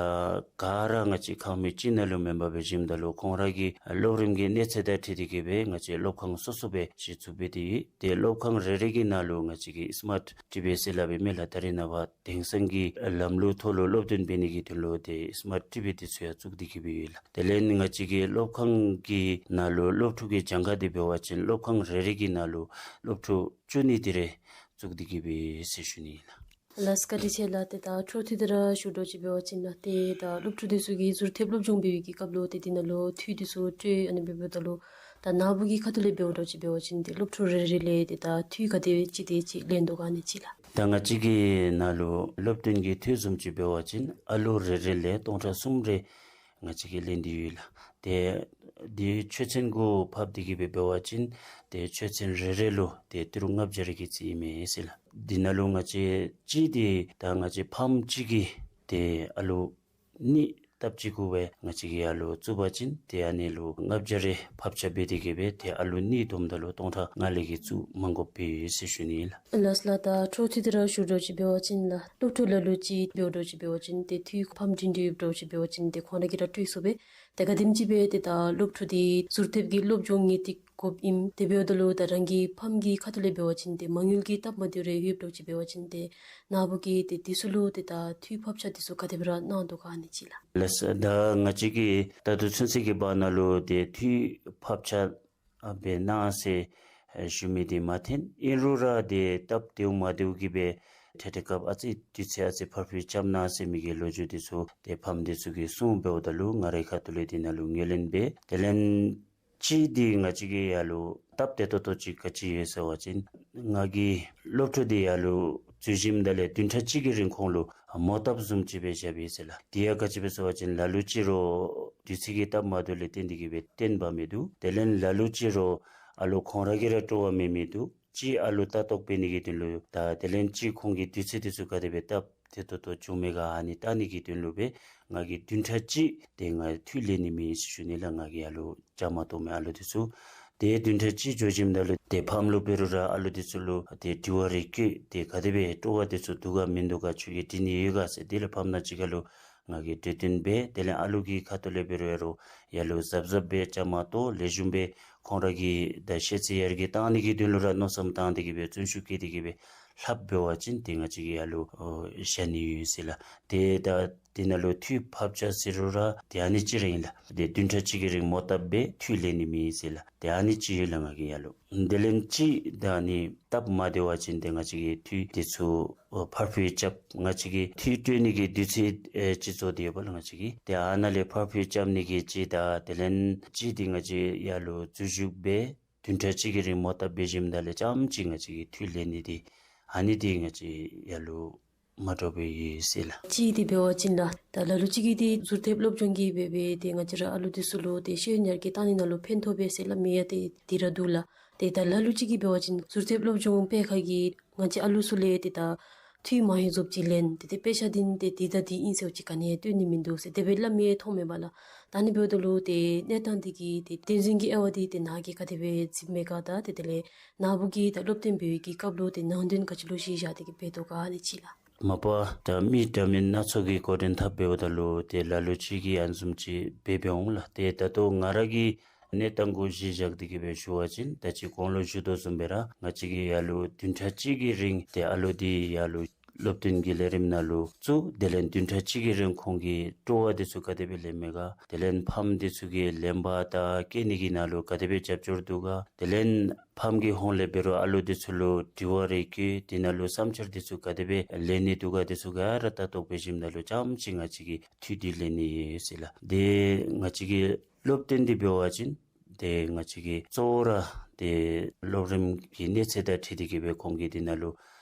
ག་ར་ང་བཅས་ཁང་མིག་གཅིག་ནང་ལུ་མེན་པར་སྦེ་བྱིནམ་ད་ལུ་ཁོང་ར་གི་སློབ་རིམ་གྱི་གནས་ཚད་དང་འཁྲིལ་ཏེ་གིས་སྦེ་ང་བཅས་སློབ་ཁང་སོ་སོ་སྦེ་གཞི་བཙུགས་འབད་དེ་ཡོད། ཏེ་སློབ་ཁང་རེ་རེ་གི་ནང་ལུ་ང་བཅས་ཀྱིས་སི་མཱརཊ་ཊི་བི་ཟེར་སླབ་ཨིན་མས་ལགས། ད་རེས་ནངས་པ་དེང་སང་གི་ལམ་ལུགས་ཐོག་ལུ་སློབ་སྟོན་འབད་ནི་གི་དོན་ལུ་ཏེ་སི་མཱརཊ་ཊི་བི་འདི་ཚུ་ཡང་བཙུགས་ཏེ་གིས་སྦེ་ཡོད་ལགས། དེ་ལས་ང་བཅས་ཀྱི་སློབ་ཁང་གི་ནང་ལུ་སློབ་ཕྲུག་གི་གྱངས་ཁ་འདི་འབད་བ་ཅིན་སློབ་ཁང་རེ་རེ་གི་ནང་ལུ་སློབ་ཕྲུག་བཅུ་གཉིས་དེ་རེ་བཙུགས་ཏེ་གིས་སྦེ་ཡོད་ཟེར་ཞུ་ནི་ཨིན་ལགས། ལགས་བཀའ་དྲིན་ཆེ་ལགས། ཏེ་ད་འཕྲོ་མཐུད་དེ་ར་ཞུ་དོ་ཅིག་འབད་བ་ཅིན་ལགས། ཏེ་ད་སློབ་ཕྲུག་འདི་ཚུ་གིས་ཟུར་ཐེབས་སློབ་སྦྱོང་འབད་བའི་གི་སྐབས་ལུ་ཏེ་འདི་ནང་ལུ་འཐུས་འདི་ཚུ་སྤྲོད་ཨ་ནི་འབདཝ་ད་ལུ་ད་ནཱ་བུ་གི་ཁ་ཐུག་ལས་འབདཝ་ད་ཅིག་འབད་བ་ཅིན་ཏེ་སློབ་ཕྲུག་རེ་རེ་ལས་ཏེ་ད་འཐུས་ག་དེ་ཅིག་དེ་ཅིག་ལེན་དོ་ག་ཨ་ནི་ཅིག་ལགས། ད་ང་བཅས་ཀྱི་ནང་ལུ་སློབ་སྟོན་གྱི་འཐུས་བཟུམ་ཅིག་འབད་བ་ཅིན་ཨ་ལོ་རེ་རེ་ལས་སྟོང་ཕྲག་གསུམ་རེ་ང་བཅས་ཀྱིས་ལེན་ཏེ་ཡོད་ལགས། ཏེ་འདི་ཆོས་ཚན་གུ་ཕབ་སྟེ་གིས་སྦེ་འབད་བ་ཅིན་ཏེ་ཆོས་ཚན་རེ་རེ་ལུ་ཏེ་ཏི་རུ་ལྔ་བརྒྱ་རེ་གི་རྩིས་ཨིན་མས་ཟེར་ལགས། འདི་ནང་ལུ་ང་བཅས་གཅིག་འདི་ད་ང་བཅས་ཕམ་གཅིག་གིས་ཏེ་ཨ་ལོ་གཉིས་སྟབས་གཅིག་གུ་སྦེ་ང་བཅས་ཀྱིས་ཨ་ལོ་བཙུགས་པ་ཅིན་ཏེ་ཨ་ནི་ལུ་ལྔ་བརྒྱ་རེ་ཕབ་ཆ་འབད་དེ་གིས་སྦེ་ཏེ་ཨ་ལོ་གཉིས་བསྡོམས་ད་ལུ་སྟོང་ཕྲག་ལྔ་ལས་བརྒལ་བཙུགས་མ་དགོཔ་སྦེ་ཡོད་ཟེར་ཞུ་ནི་ཨིན་ལགས། ལགས་ལགས། ད་འཕྲོ་མཐུད་དེ་ར་ཞུ་དོ་ཅིག་འབད་བ་ཅིན་ལགས། སློབ་ཕྲུག་ལ་ལུ་ཅིག་འབདཝ་ད་ཅིག་འབད་བ་ཅིན་ཏེ་འཐུས་ཕམ་འབྲིང་འབྲིང་འབདཝ་ད་ཅིག་འབད་བ་ཅིན་ཏེ་ཁོང་ར་གིས་ར་སྤྲོད་ཚུགས་པས། ཏེ་ག་དེམ་ཅིག་སྦེ་ཏེ་ད་སློབ་ཕྲུག་འདི་ཟུར་ཐེབས་ཀྱི་སློབ་སྦྱོང་ངེས་ཏིག་དགོཔ་ཨིན། དེ་འབདཝ་ད་ལུ་ད་རང་གི་ཕམ་གྱི་ཁ་ཐུག་ལས་འབད་བ་ཅིན་ཏེ་མ་དངུལ་གྱི་སྟབས་མ་བདེཝ་རེ་ཡོདཔ་ད་ཅིག་འབད་བ་ཅིན་ཏེ་ནཱ་བུ་གིས་ཏེ་འདི་ཚུ་ལུ་ཏེ་ད་འཐུས་ཕབ་ཆ་འདི་ཚུ་ག་དེ་སྦེ་ར་གནང་དོ་ག་ཨ་ནི་ཅིག་ལགས། ལགས་སོ། ད་ང་བཅས་ཀྱིས་ད་ལྟོ་ཚུན་ཚོད་ཀྱི་བར་ན་ལུ་ཏེ་འཐུས་ཕབ་ཆ་ཨ་སྦེ་གནང་ཟེར་ཨེ་ཞུ་མི་འདི་མ་ཐོན། ཨིན་རུང་ར་ཏེ་སྟབས་བདེཝ་མ་བདེཝ་གིས་སྦེ་ཏེ་དེ་སྐབས་ཨ་ཙི་དུས་ཚོད་ཨ་ཙི་ཕར་འགྱངས་རྐྱབ་གནང་ཟེར་མི་གི་ལོ་རྒྱུས་འདི་ཚུ་ཏེ་ཕམ་འདི་ཚུ་གིས་གསུངམ་འབདཝ་ད་ལུ་ང་རའི་ཁ་ཐུག་ལས་འདི་ནང་ལུ་ངོས་ལེན་འབད། དེ་ལས་གཅིག་འདི་ང་བཅས་ཀྱི་ཡར་ལུ་སྟབས་བདེ་ཏོག་ཏོ་ཅིག་ག་ཅི་ཡོད་ཟེར་བ་ཅིན་ང་གིས་སློབ་ཕྲུག་འདི་ཡར་ལུ་འཛུལ་ཞིནམ་ད་ལས་བདུན་ཕྲག་གཅིག་གི་རིང་ཁོང་ལུ་མོ་བཏབ་བཟུམ་ཅིག་སྦེ་བཞགཔ་ཨིན་ཟེར་ལགས། དེ་ཡང་ག་ཅི་སྦེ་ཟེར་བ་ཅིན་ལ་ལུ་ཅིག་རུང་དུས་ཚོད་ཀྱི་སྟབས་མ་བདེཝ་ལས་བརྟེན་ཏེ་གིས་སྦེ་བཏོན་པ་མིན་འདུག། དེ་ལས་ལ་ལུ་ཅིག་རུང་ཨ་ལོ་ཁོང་ར་གིས་ར་སྤྲོ་བ་མེད་མི་འདུག། གཅིག་ཨ་ལོ་ལྟ་རྟོག་འབད་ནི་གི་དོན་ལུ་དང་དེ་ལས་གཅིག་ཁོང་གི་དུས་ཚོད་འདི་ཚུ་ག་དེ་སྦེ་སྟབས་བདེ་ཏོག་ཏོ་བྱུངམ་མས་ག་ཨ་ནི་བལྟ་ནི་གི་དོན་ལུ་སྦེ་ང་གིས་བདུན་ཕྲག་གཅིག་ཏེ་ང་འཐུས་ལེན་ནི་མེད་ཟེར་ཞུ་ནི་ལགས། ང་གིས་ཨ་ལོ་བཅའ་མར་གཏོགས་མི་ཨ་ལོ་འདི་ཚུ་ཏེ་བདུན་ཕྲག་གཅིག་འགྱོ་ཞིནམ་ད་ལུ་ཏེ་ཕམ་ལུ་འབད་རུང་ར་ཨ་ལོ་འདི་ཚུ་ལུ་ཏེ་དྲི་བ་རེ་བཀོད། ཏེ་ག་དེ་སྦེ་སྤྲོ་བ་འདི་ཚུ་འདུག་ག་མིན་འདུག་ག་ཁྱོད་ཀྱིས་འདྲི་ནི་ཡོད་ག་ཟེར་དེ་ལས་ཕམ་ནང་གཅིག་ཁར་ལུ་ང་གིས་གྲོས་བསྟུན་འབད། དེ་ལས་ཨ་ལོ་གི་ཁ་ཐུག་ལས་འབད་རུང་ཡར་ལུ་གཟབ་གཟབ་སྦེ་བཅའ་མར་གཏོགས། ལེགས་ཤོམ་སྦེ་ཁོང་ར་གི་ད་ཤེས་ཚད་ཡར་རྒྱས་བཏང་ནི་གི་དོན་ལུ་ར་མནོ་བསམ་བཏང་སྟེ་གིས་སྦེ་བརྩོན་ཤུགས་བསྐྱེད་དེ་གིས་སྦེ་ལྷབ་འབད་བ་ཅིན་ཏེ་ང་བཅས་ཀྱིས་ཡར་ལུ་ཨོ་བཞག་ནི་ཡོད་ཟེར་ལགས། ཏེ་ད་དེ་ནང་ལུ་འཐུས་ཕབ་ཆ་ཟེར་རུང་ར་ཏེ་ཨ་ནི་གཅིག་ར་ཨིན་ལགས། ཏེ་བདུན་ཕྲག་གཅིག་གི་རིང་མོ་བཏབ་སྦེ་འཐུས་ལེན་ནི་མེད་ཟེར་ལགས། ཏེ་ཨ་ནི་གཅིག་ཡོད་ལགས་ང་གིས་ཡར་ལུ། དེ་ལས་གཅིག་ད་ཨ་ནི་སྟབས་མ་བདེ་བ་ཅིན་ཏེ་ང་བཅས་ཀྱིས་འཐུས་འདི་ཚུ་ཨོ་ཕར་འགྱངས་རྐྱབ། ང་བཅས་ཀྱིས་འཐུས་སྤྲོད་ནི་གི་དུས་ཚོད་ཨེ་སྤྱི་ཚོགས་འདི་ཡོདཔ་ལགས་ང་བཅས་ཀྱིས། ཏེ་ཨ་ནཱ་ལས་ཕར་འགྱངས་རྐྱབ་ནི་གི་གཅིག་དང་དེ་ལས་གཅིག་འདི་ང་བཅས་ཡར་ལུ་འཛུལ་ཞུགས་འབད་བདུན་ཕྲག་གཅིག་གི་རིང་མོ་བཏབ་འབད་ཞིནམ་ད་ལས་རྐྱངམ་ཅིག་ང་བཅས་ཀྱིས་འཐུས་ལེན་ནི་འདི་ཨ་ནི་འདི་ང་བཅས་ཡར་ལུ་མ་འདྲཝ་སྦེ་ཡོད་ཟེར་ལགས། གཅིག་འདི་འབད་བ་ཅིན་ལགས་ད་ལ་ལུ་ཅིག་གིས་འདི་ཟུར་ཐེབས་སློབ་སྦྱོང་གི་སྦེ་འབད་དེ་ང་བཅས་ར་ཨ་ལོ་འདི་ཚུ་ལུ་ཏེ་ཤེས་ཡོན་ཡར་རྒྱས་བཏང་ནི་ནང་ལུ་ཕན་ཐོགས་པས་ཟེར་སླབ་མི་ཡང་ཏེ་འདི་ར་འདུག་ལགས། ཏེ་ད་ལ་ལུ་ཅིག་གིས་འབད་བ་ཅིན་ཟུར་ཐེབས་སློབ་སྦྱོང་སྤེལ་ཁ་གིས་ང་བཅས་ཨ་ལོ་ཚུ་ལས་ཏེ་ད་འཐུས་མ་ཧེ་བཟུམ་ཅིག་ལེན། ཏེ་ཏེ་དཔེ་ཆ་འདི་ཏེ་འདི་དང་འདི་ཨིན་ཟེར་བ་ཅིན་ག་ནི་ཡང་སྟོན་ནི་མིན་འདུག་ཟེར་དེ་སྦེ་སླབ་མི་མཐོངམ་མས་པ་ལགས། ད་ཨ་ནི་འབདཝ་ད་ལུ་ཏེ་གནས་སྟངས་འདི་གི་ཏེ་བསྟན་འཛིན་གྱི་དབྱེ་བ་འདི་ཏེ་ནཱ་གིས་ག་དེ་སྦེ་གཟིགསཔ་མས་ག། ད་ཏེ་དེ་ལས་ནཱ་བུ་གིས་ད་སློབ་སྟོན་འབད་བའི་གི་སྐབས་ལུ་ཏེ་ནང་དོན་ག་ཅི་ལུ་གཞི་བཞག་སྟེ་གིས་འབད་དོ་ག་ཨ་ནི་ཅིག་ལགས། མ་པ་ད་མི་འདྲ་མིན་སྣ་ཚོགས་ཀྱིས་འགོ་འདྲེན་འཐབ་འབདཝ་ད་ལུ་ཏེ་ལ་ལུ་ཅིག་གིས་ཨ་ནི་བཟུམ་ཅིག་འབད་འབད་འོང་ལགས། ཏེ་ད་ལྟོ་ང་ར་གི་གནས་སྟངས་གུ་གཞི་བཞག་སྟེ་གིས་སྦེ་ཞུ་བ་ཅིན་ད་ཅི་གོང་ལུ་ཞུ་དོ་བཟུམ་སྦེ་ར་ང་བཅས་ཀྱིས་ཡར་ལུ་བདུན་ཕྲག་གཅིག་གི་རིང་ཏེ་ཨ་ལོ་འདི་ཡར་ལུ་སློབ་སྟོན་གྱི་ལས་རིམ་ནང་ལུ་བཙུགས། དེ་ལས་བདུན་ཕྲག་གཅིག་གི་རིང་ཁོང་གིས་སྤྲོ་བ་འདི་ཚུ་ག་དེ་སྦེ་ལེན་མས་ག། དེ་ལས་ཕམ་འདི་ཚུ་གིས་ལེན་པ་དང་སྐྱེལ་ནི་གི་ནང་ལུ་ག་དེ་སྦེ་རྒྱབ་སྐྱོར་འདུག་ག། དེ་ལས་ཕམ་གྱི་ཧོངས་ལས་འབད་རུང་ཨ་ལོ་འདི་ཚུ་ལུ་དྲི་བ་རེ་བཀོད། དེ་ནང་ལུ་བསམ་འཆར་འདི་ཚུ་ག་དེ་སྦེ་ལེན་ནི་འདུག་ག། འདི་ཚུ་ག་ར་ལྟ་རྟོག་འབད་ཞིནམ་ད་ལུ་རྐྱངམ་ཅིག་ང་བཅས་ཀྱིས་འཐུས་འདི་ལེན་ནི་ཡོད་ཟེར་ལགས། ཏེ་ང་བཅས་ཀྱི་སློབ་སྟོན་འདི་འབད་བ་ཅིན་ཏེ་ང་བཅས་ཀྱིས་གཙོ་བོ་ར་ཏེ་སློབ་རིམ་གྱི་གནས་ཚད་དང་འཁྲིལ་ཏེ་གིས་སྦེ་ཁོང་གིས་འདི་ནང་ལུ་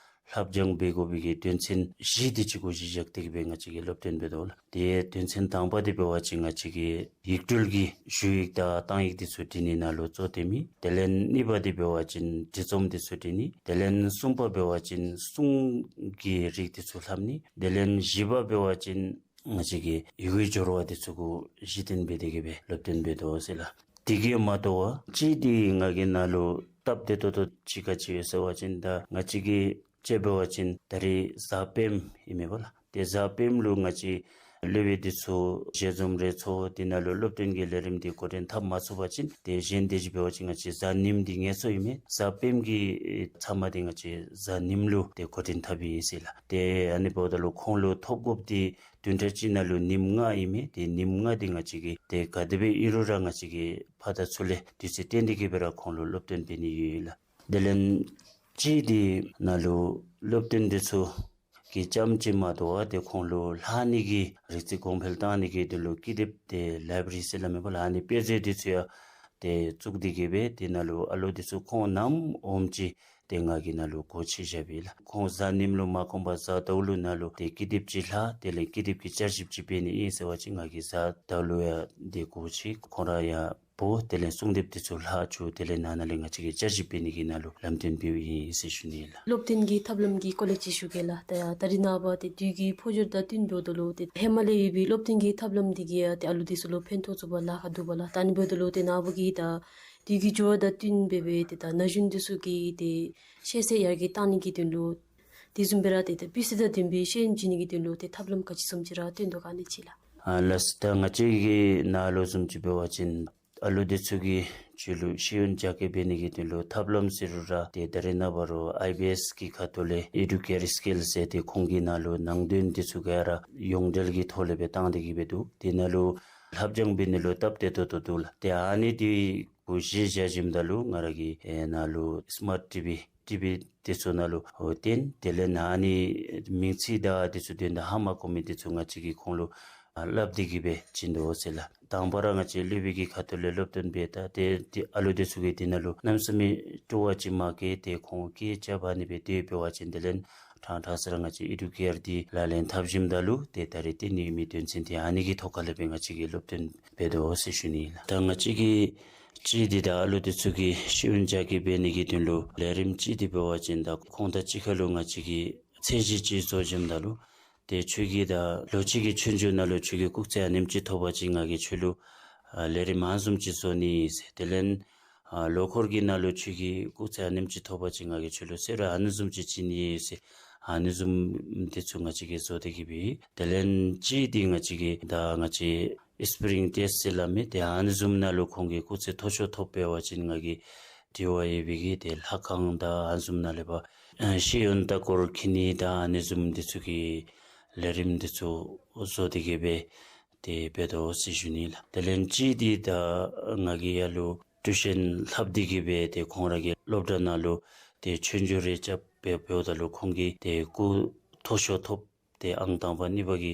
ལྷབ་སྦྱང་འབད་དགོ་པའི་གི་དོན་ཚན་བཞི་འདི་ཅིག་གུ་གཞི་བཞག་སྟེ་གིས་སྦེ་ང་བཅས་ཀྱིས་སློབ་སྟོན་འབད་དོ་ལགས། ཏེ་དོན་ཚན་དང་པ་འདི་འབད་བ་ཅིན་ང་བཅས་ཀྱིས་ཡིག་འབྲུ་གི་ཞུ་ཡིག་དང་གཏང་ཡིག་འདི་ཚུ་འབྲི་ནི་ནང་ལུ་གཙོ་བཏོན་མི། དེ་ལས་གཉིས་པ་འདི་འབད་བ་ཅིན་འབྲི་རྩོམ་འདི་ཚུ་འབྲི་ནི། དེ་ལས་གསུམ་པ་འབད་བ་ཅིན་གསུང་གི་རིགས་འདི་ཚུ་ལྷབ་ནི། དེ་ལས་བཞི་པ་འབད་བ་ཅིན་ ང་བཅས་ཀྱི་ཡི་གུའི་སྦྱོར་བ་འདི་ཚུ་གུ་གཞི་རྟེན་འབད་དེ་གི་སྦེ་སློབ་སྟོན་འབད་དོ་ཟེར་ལགས། དེ་གིས་མ་དོ་བར་གཅིག་འདི་ང་གིས་ནཱ་ལུ་སྟབས་བདེ་ཏོག་ཏོ་ཅིག་ག་ཅི་ཡོད་ཟེར་བ་ཅིན་ད་ང་བཅས་ཀྱི་དཔྱེ་འབད་བ་ཅིན་ད་རིས་གཟའ་སྤེནམ་ཨིན་མས་པ་ལགས། ཏེ་གཟའ་སྤེནམ་ལུ་ང་བཅས་སློབ་དཔོན་འདི་ཚུ་ཞལ་འཛོམས་རེ་ཚོགས་དེ་ནང་ལུ་སློབ་སྟོན་གྱི་ལས་རིམ་འདི་འགོ་འདྲེན་འཐབ་མ་ཚུགས་པ་ཅིན་ཏེ་གཞན་དེ་ཅིག་འབད་བ་ཅིན་ང་བཅས་གཟའ་ཉིམ་འདི་ངལ་གསོ་ཨིན་མས། གཟའ་སྤེནམ་གྱི་ཨེ་མཐའ་མ་འདི་ང་བཅས་གཟའ་ཉིམ་ལུ་ཏེ་འགོ་འདྲེན་འཐབ་ཨིན་ཟེར་ལགས། ཏེ་ཨ་ནི་འབདཝ་ད་ལུ་ཁོང་ལུ་ཐོབ་དགོཔ་འདི་བདུན་ཕྲག་གཅིག་ནང་ལུ་ཉིནམ་ལྔ་ཨིན་མས། ཏེ་ཉིནམ་ལྔ་འདི་ང་བཅས་ཀྱིས་ཏེ་ག་དེ་སྦེ་ཨིན་རུང་ར་ང་བཅས་ཀྱིས་ཕར་དང་ཚུར་ལས་དུས་ཚོད་བཏོན་ཏེ་གི་སྦེ་ར་ཁོང་ལུ་སློབ་སྟོན་འབད་ནི་ཡོད་ལགས། དེ་ལས་གཅིག་འདི་ནང་ལུ་སློབ་སྟོན་འདི་ཚུ་གི་རྐྱངམ་ཅིག་མ་དོ་བར་ཏེ་ཁོང་ལུ་ལྷག་ནི་གི་རིག་རྩལ་གོང་འཕེལ་བཏང་ནི་གི་དོན་ལུ་ཀི་དེབ་ཏེ་ལའི་བྲི་ཟེར་སླབ་མས་པ་ལགས། ཨ་ནི་དཔེ་མཛོད་འདི་ཚུ་ཡང་ཏེ་བཙུགས་ཏེ་གི་སྦེ་དེ་ནང་ལུ་ཨ་ལོ་འདི་ཚུ་ཁོང་ནམ་འོངམ་ཅིག་ཏེ་ང་གིས་ནཱ་ལུ་སྒོ་ཕྱེ་བཞག་པས་ལགས། ཁོང་གཟའ་ཉིམ་ལུ་མ་ཁོམ་པར་གཟའ་ཟླཝ་ལུ་ནཱ་ལུ་ཏེ་ཀི་དེབ་ཅིག་ལྷག་དེ་ལས་ཀི་དེབ་ཀྱི་བསྐྱར་ཞིབ་ཅིག་འབད་ནི་ཨིན་ཟེར་བ་ཅིན་ང་གིས་གཟའ་ཟླཝ་ལུ་ཡང་ཏེ་སྒོ་ཕྱེ་ཁོང་ར་ཡང་འབོ་དེ་ལས་གསུང་དེབ་འདི་ཚུ་ལྷག་བཅུག་དེ་ལས་ནང་ན་ལས་ང་བཅས་ཀྱིས་བསྐྱར་ཞིབ་འབད་ནི་གི་ནང་ལུ་ལམ་སྟོན་འབདཝ་ཨིན་ཟེར་ཞུ་ནི་ལགས། སློབ་སྟོན་གྱི་ཐབས་ལམ་གྱི་སྐོར་ལས་ཅིག་ཞུ་གེ་ལགས། ད་ད་རིས་ནངས་པ་ཏེ་དུས་ཀྱི་འཕོ་འགྱུར་དང་བསྟུན་འབདཝ་ད་ལུ་ཏེ་ཧེ་མ་ལས་ཡོད་པའི་སློབ་སྟོན་གྱི་ཐབས་ལམ་འདི་གིས་ཡང་ཏེ་ཨ་ལུ་འདི་ཚུ་ལུ་ཕན་ཐོགས་ཚུགས་པ་ལཱ་ཁག་འདུག་པ་ལགས། ད་ཨ་ནི་འབདཝ་ད་ལུ་ཏེ་ནཱ་བུ་གིས་ད་དུས་ཀྱི་འགྱུར་བ་དང་བསྟུན་འབད་བའི་ཏེ་ད་ན་གཞོན་འདི་ཚུ་གི་ཏེ་ཤེས་ཚད་ཡར་རྒྱས་བཏང་ནི་གི་དོན་ལུ་དེ་བཟུམ་སྦེ་ར་ཏེ་ད་སྤུས་ཚད་དང་ལྡན་པའི་ཤེས་ཡོན་བྱིན་ནི་གི་དོན་ལུ་ཏེ་ཐབས་ལམ་ག་ཅི་བཟུམ་ཅིག་ར་སྟོན་དོ་ག་ཨ་ནི་ཅིག་ལགས། ཨ་ལགས་སོ། ད་ང་བཅས་ཀྱིས་ནཱ་ལུ་བཟུམ་ཅིག་འབད་བ་ཅིན་ཨ་ལུ་འདི་ཚུ་གི་ཆོས་ལུ་ཤེས་ཡོན་རྒྱ་སྐྱེད་འབད་ནི་གི་དོན་ལུ་ཐབས་ལམ་ཟེར་རུང་ར་ཏེ་ད་རེས་ནངས་པ་རོགས་ཨའི་བི་ཨེསི་གི་ཁ་ཐུག་ལས་ཨེ་ཌུ་ཀེར་སི་ཀིལ་ཟེར་ཏེ་ཁོང་གི་ནང་ལུ་ནང་དོན་འདི་ཚུ་ག་ར་ཡོངས་འབྲེལ་གྱི་ཐོག་ལས་སྦེ་བཏང་སྟེ་གི་སྦེ་འདུག། དེ་ནང་ལུ་ལྷབ་སྦྱང་འབད་ནི་ལུ་སྟབས་བདེ་ཏོག་ཏོ་འདུག་ལགས། ཏེ་ཨ་ནི་འདི་གུ་གཞི་བཞག་ཞིནམ་ད་ལུ་ང་ར་གིས་ཨེ་ནཱ་ལུ་སི་མཱརཊ་ཊི་བི་ཊི་བི་འདི་ཚུ་ནང་ལུ་ཨོ་བཏོན། དེ་ལས་ཨ་ནི་མིང་ཚིག་དང་འདི་ཚུ་དོན་དག་ཧ་མ་གོ་མི་འདི་ཚུ་ང་བཅས་ཀྱིས་ཁོང་ལུ་ཨ་སླབ་སྟེ་གི་སྦེ་བྱིན་དོ་ཟེར་ལགས། དང་པ་ར་ང་བཅས་སློབ་དཔོན་གྱི་ཁ་ཐུག་ལས་སློབ་སྟོན་འབད་ད་ཏེ་ཏེ་ཨ་ལུ་འདི་ཚུ་གིས་དེ་ནང་ལུ་གནམ་མེད་ས་མེད་སྤྲོ་བ་ཅིག་མ་སྐྱེས། ཏེ་ཁོང་སྐད་རྐྱབ་ཨ་ནི་སྦེ་དེ་འབད་བ་ཅིན་དེ་ལས་ཕྲང་ཕྲང་ས་ར་ང་བཅས་ཨེ་ཌུ་ཀེར་འདི་ལག་ལེན་འཐབ་ཞིནམ་ད་ལུ་ཏེ་ད་རིས་བཏོན་ནི་ཨིན་མི་དོན་ཚན་འདི་ཨ་ནི་གི་ཐོག་ཁ་ལས་སྦེ་ང་བཅས་ཀྱིས་སློབ་སྟོན་འབད་དོ་ཟེར་ཞུ་ནི་ལགས། ད་ང་བཅས་ཀྱིས་གཅིག་འདི་ད་ཨ་ལུ་འདི་ཚུ་གི་ཤེས་ཡོན་རྒྱ་སྐྱེད་འབད་ནི་གི་དོན་ལུ་ལས་རིམ་གཅིག་འདི་འབད་བ་ཅིན་ད་ཁོང་དང་གཅིག་ཁར་ལུ་ང་བཅས་ཀྱིས་ཚད་གཞི་ཅིག་བཟོ་ཞིནམ་ད་ལུ་ཏེ་ཁྱོད་ཀྱིས་ད་ལོ་གཅིག་གི་ཆོས་རྒྱུགས་ནང་ལུ་ཁྱོད་ཀྱིས་སྐུགས་ཚད་ཨ་ནེམ་ཅིག་ཐོབ་པ་ཅིན་ང་གིས་ཁྱོད་ལུ་ཨ་ལས་རིམ་ཨ་ནི་བཟུམ་ཅིག་བཟོ་ནི་ཟེར། དེ་ལས་ཨ་ལོ་འཁོར་གྱི་ནང་ལུ་ཁྱོད་ཀྱིས་སྐུགས་ཚད་ཨ་ནེམ་ཅིག་ཐོབ་པ་ཅིན་ང་གིས་ཁྱོད་ལུ་གསོལ་རས་ཨ་ནི་བཟུམ་ཅིག་བྱིན་ནི་ཟེར། ཨ་ནི་བཟུམ་འདི་ཚུ་ང་བཅས་ཀྱིས་བཟོ་སྟེ་གི་སྦེ། དེ་ལས་གཅིག་འདི་ང་བཅས་ཀྱིས་ད་ང་བཅས་སི་པི་རིང་ཊེསཊ་ཟེར་སླབ་མི་ཏེ་ཨ་ནི་བཟུམ་ནང་ལུ་ཁོང་གི་སྐུགས་ཚད་མཐོ་ཤོས་ཐོབ་འབད་བ་ཅིན་ང་གིས་དྲི་བ་ཡོད་པའི་གི་ཏེ་ལྷ་ཁང་དང་ཨ་ནི་བཟུམ་ནང་ལས་ཕར་ཨ་ཤེས་ཡོན་ལྟ་སྐོར་འཁྱིད་ནི་དང་ཨ་ནི་བཟུམ་འདི་ཚུ་གི་ལས་རིམ་འདི་ཚུ་བཟོ་སྟེ་གི་སྦེ་ཏེ་འབད་དོ་ཟེར་ཞུ་ནི་ལགས། དེ་ལས་གཅིག་འདི་ད་ང་གིས་ཡར་ལུ་ཊིའུ་ཤཱན་ལྷབ་སྟེ་གི་སྦེ་ཏེ་ཁོང་ར་གི་སློབ་གྲྭ་ནང་ལུ་ཏེ་ཆོས་རྒྱུགས་རེ་རྐྱབ་སྦེ་འབདཝ་ད་ལུ་ཁོང་གིས་ཏེ་སྐུགས་མཐོ་ཤོས་ཐོབ་ཏེ་ཨང་དང་པ་གཉིས་པ་གི་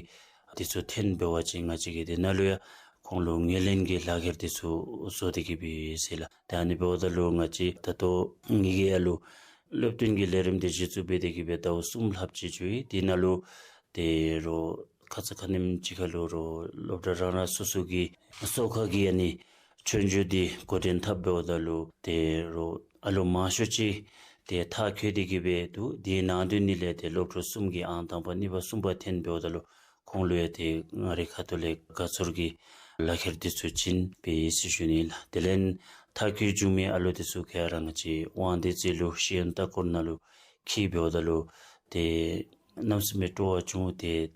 འདི་ཚུ་ཐོན་འབད་བ་ཅིན་ང་བཅས་ཀྱིས་དེ་ནང་ལུ་ཡང་ཁོང་ལུ་ངོས་ལེན་གྱི་ལག་ཁྱེར་འདི་ཚུ་བཟོ་སྟེ་གི་སྦེ་ཡོད་ཟེར་ལགས། ཏེ་ཨ་ནི་འབདཝ་ད་ལུ་ང་བཅས་ད་ལྟོ་ངེ་གི་ཡར་ལུ་སློབ་སྟོན་གྱི་ལས་རིམ་འདི་གཞི་བཙུགས་འབད་དེ་གི་སྦེ་ཟླཝ་གསུམ་ལྷགཔ་ཅིག་འགྱོ་ཡི། དེ་ནང་ལུ་ཏེ་རོགས་ཁ་ཙ་ཁ་ཉིནམ་ཅིག་ཁར་ལུ་རོགས་སློབ་གྲྭ་རང་རང་སོ་སོ་གི་གསོ་ཁང་གི་ཨ་ནི་ཆོས་རྒྱུགས་འདི་འགོ་འདྲེན་འཐབ་འབདཝ་ད་ལུ་ཏེ་རོགས་ཨ་ལོ་མང་ཤོས་ཅིག་ཏེ་མཐར་འཁྱོལ་ཏེ་གི་སྦེ་འདུག། དེ་ནང་དོན་ནི་ལས་ཏེ་སློབ་ཕྲུག་གསུམ་གྱིས་ཨང་དང་པ་གཉིས་པ་གསུམ་པ་ཐོན་འབདཝ་ད་ལུ་ཁོང་ལུ་ཡང་ཏེ་ང་རའི་ཁ་ཐུག་ལས་དགའ་ཚོར་གྱི་ལག་ཁྱེར་འདི་ཚུ་བྱིན་སྦེ་ཡོད་ཟེར་ཞུ་ནི་ལགས། དེ་ལས་མཐར་འཁྱོལ་བྱུང་མི་ཨ་ལོ་འདི་ཚུ་ག་ར་ང་བཅས་དབང་འདུས་རྩེ་ལུ་ཤེས་ཡོན་ལྟ་སྐོར་ནང་ལུ་འཁྱིད་འབདཝ་ད་ལུ་ཏེ་གནམ་མེད་ས་མེད་སྤྲོ་བ་བྱུང་སྟེ་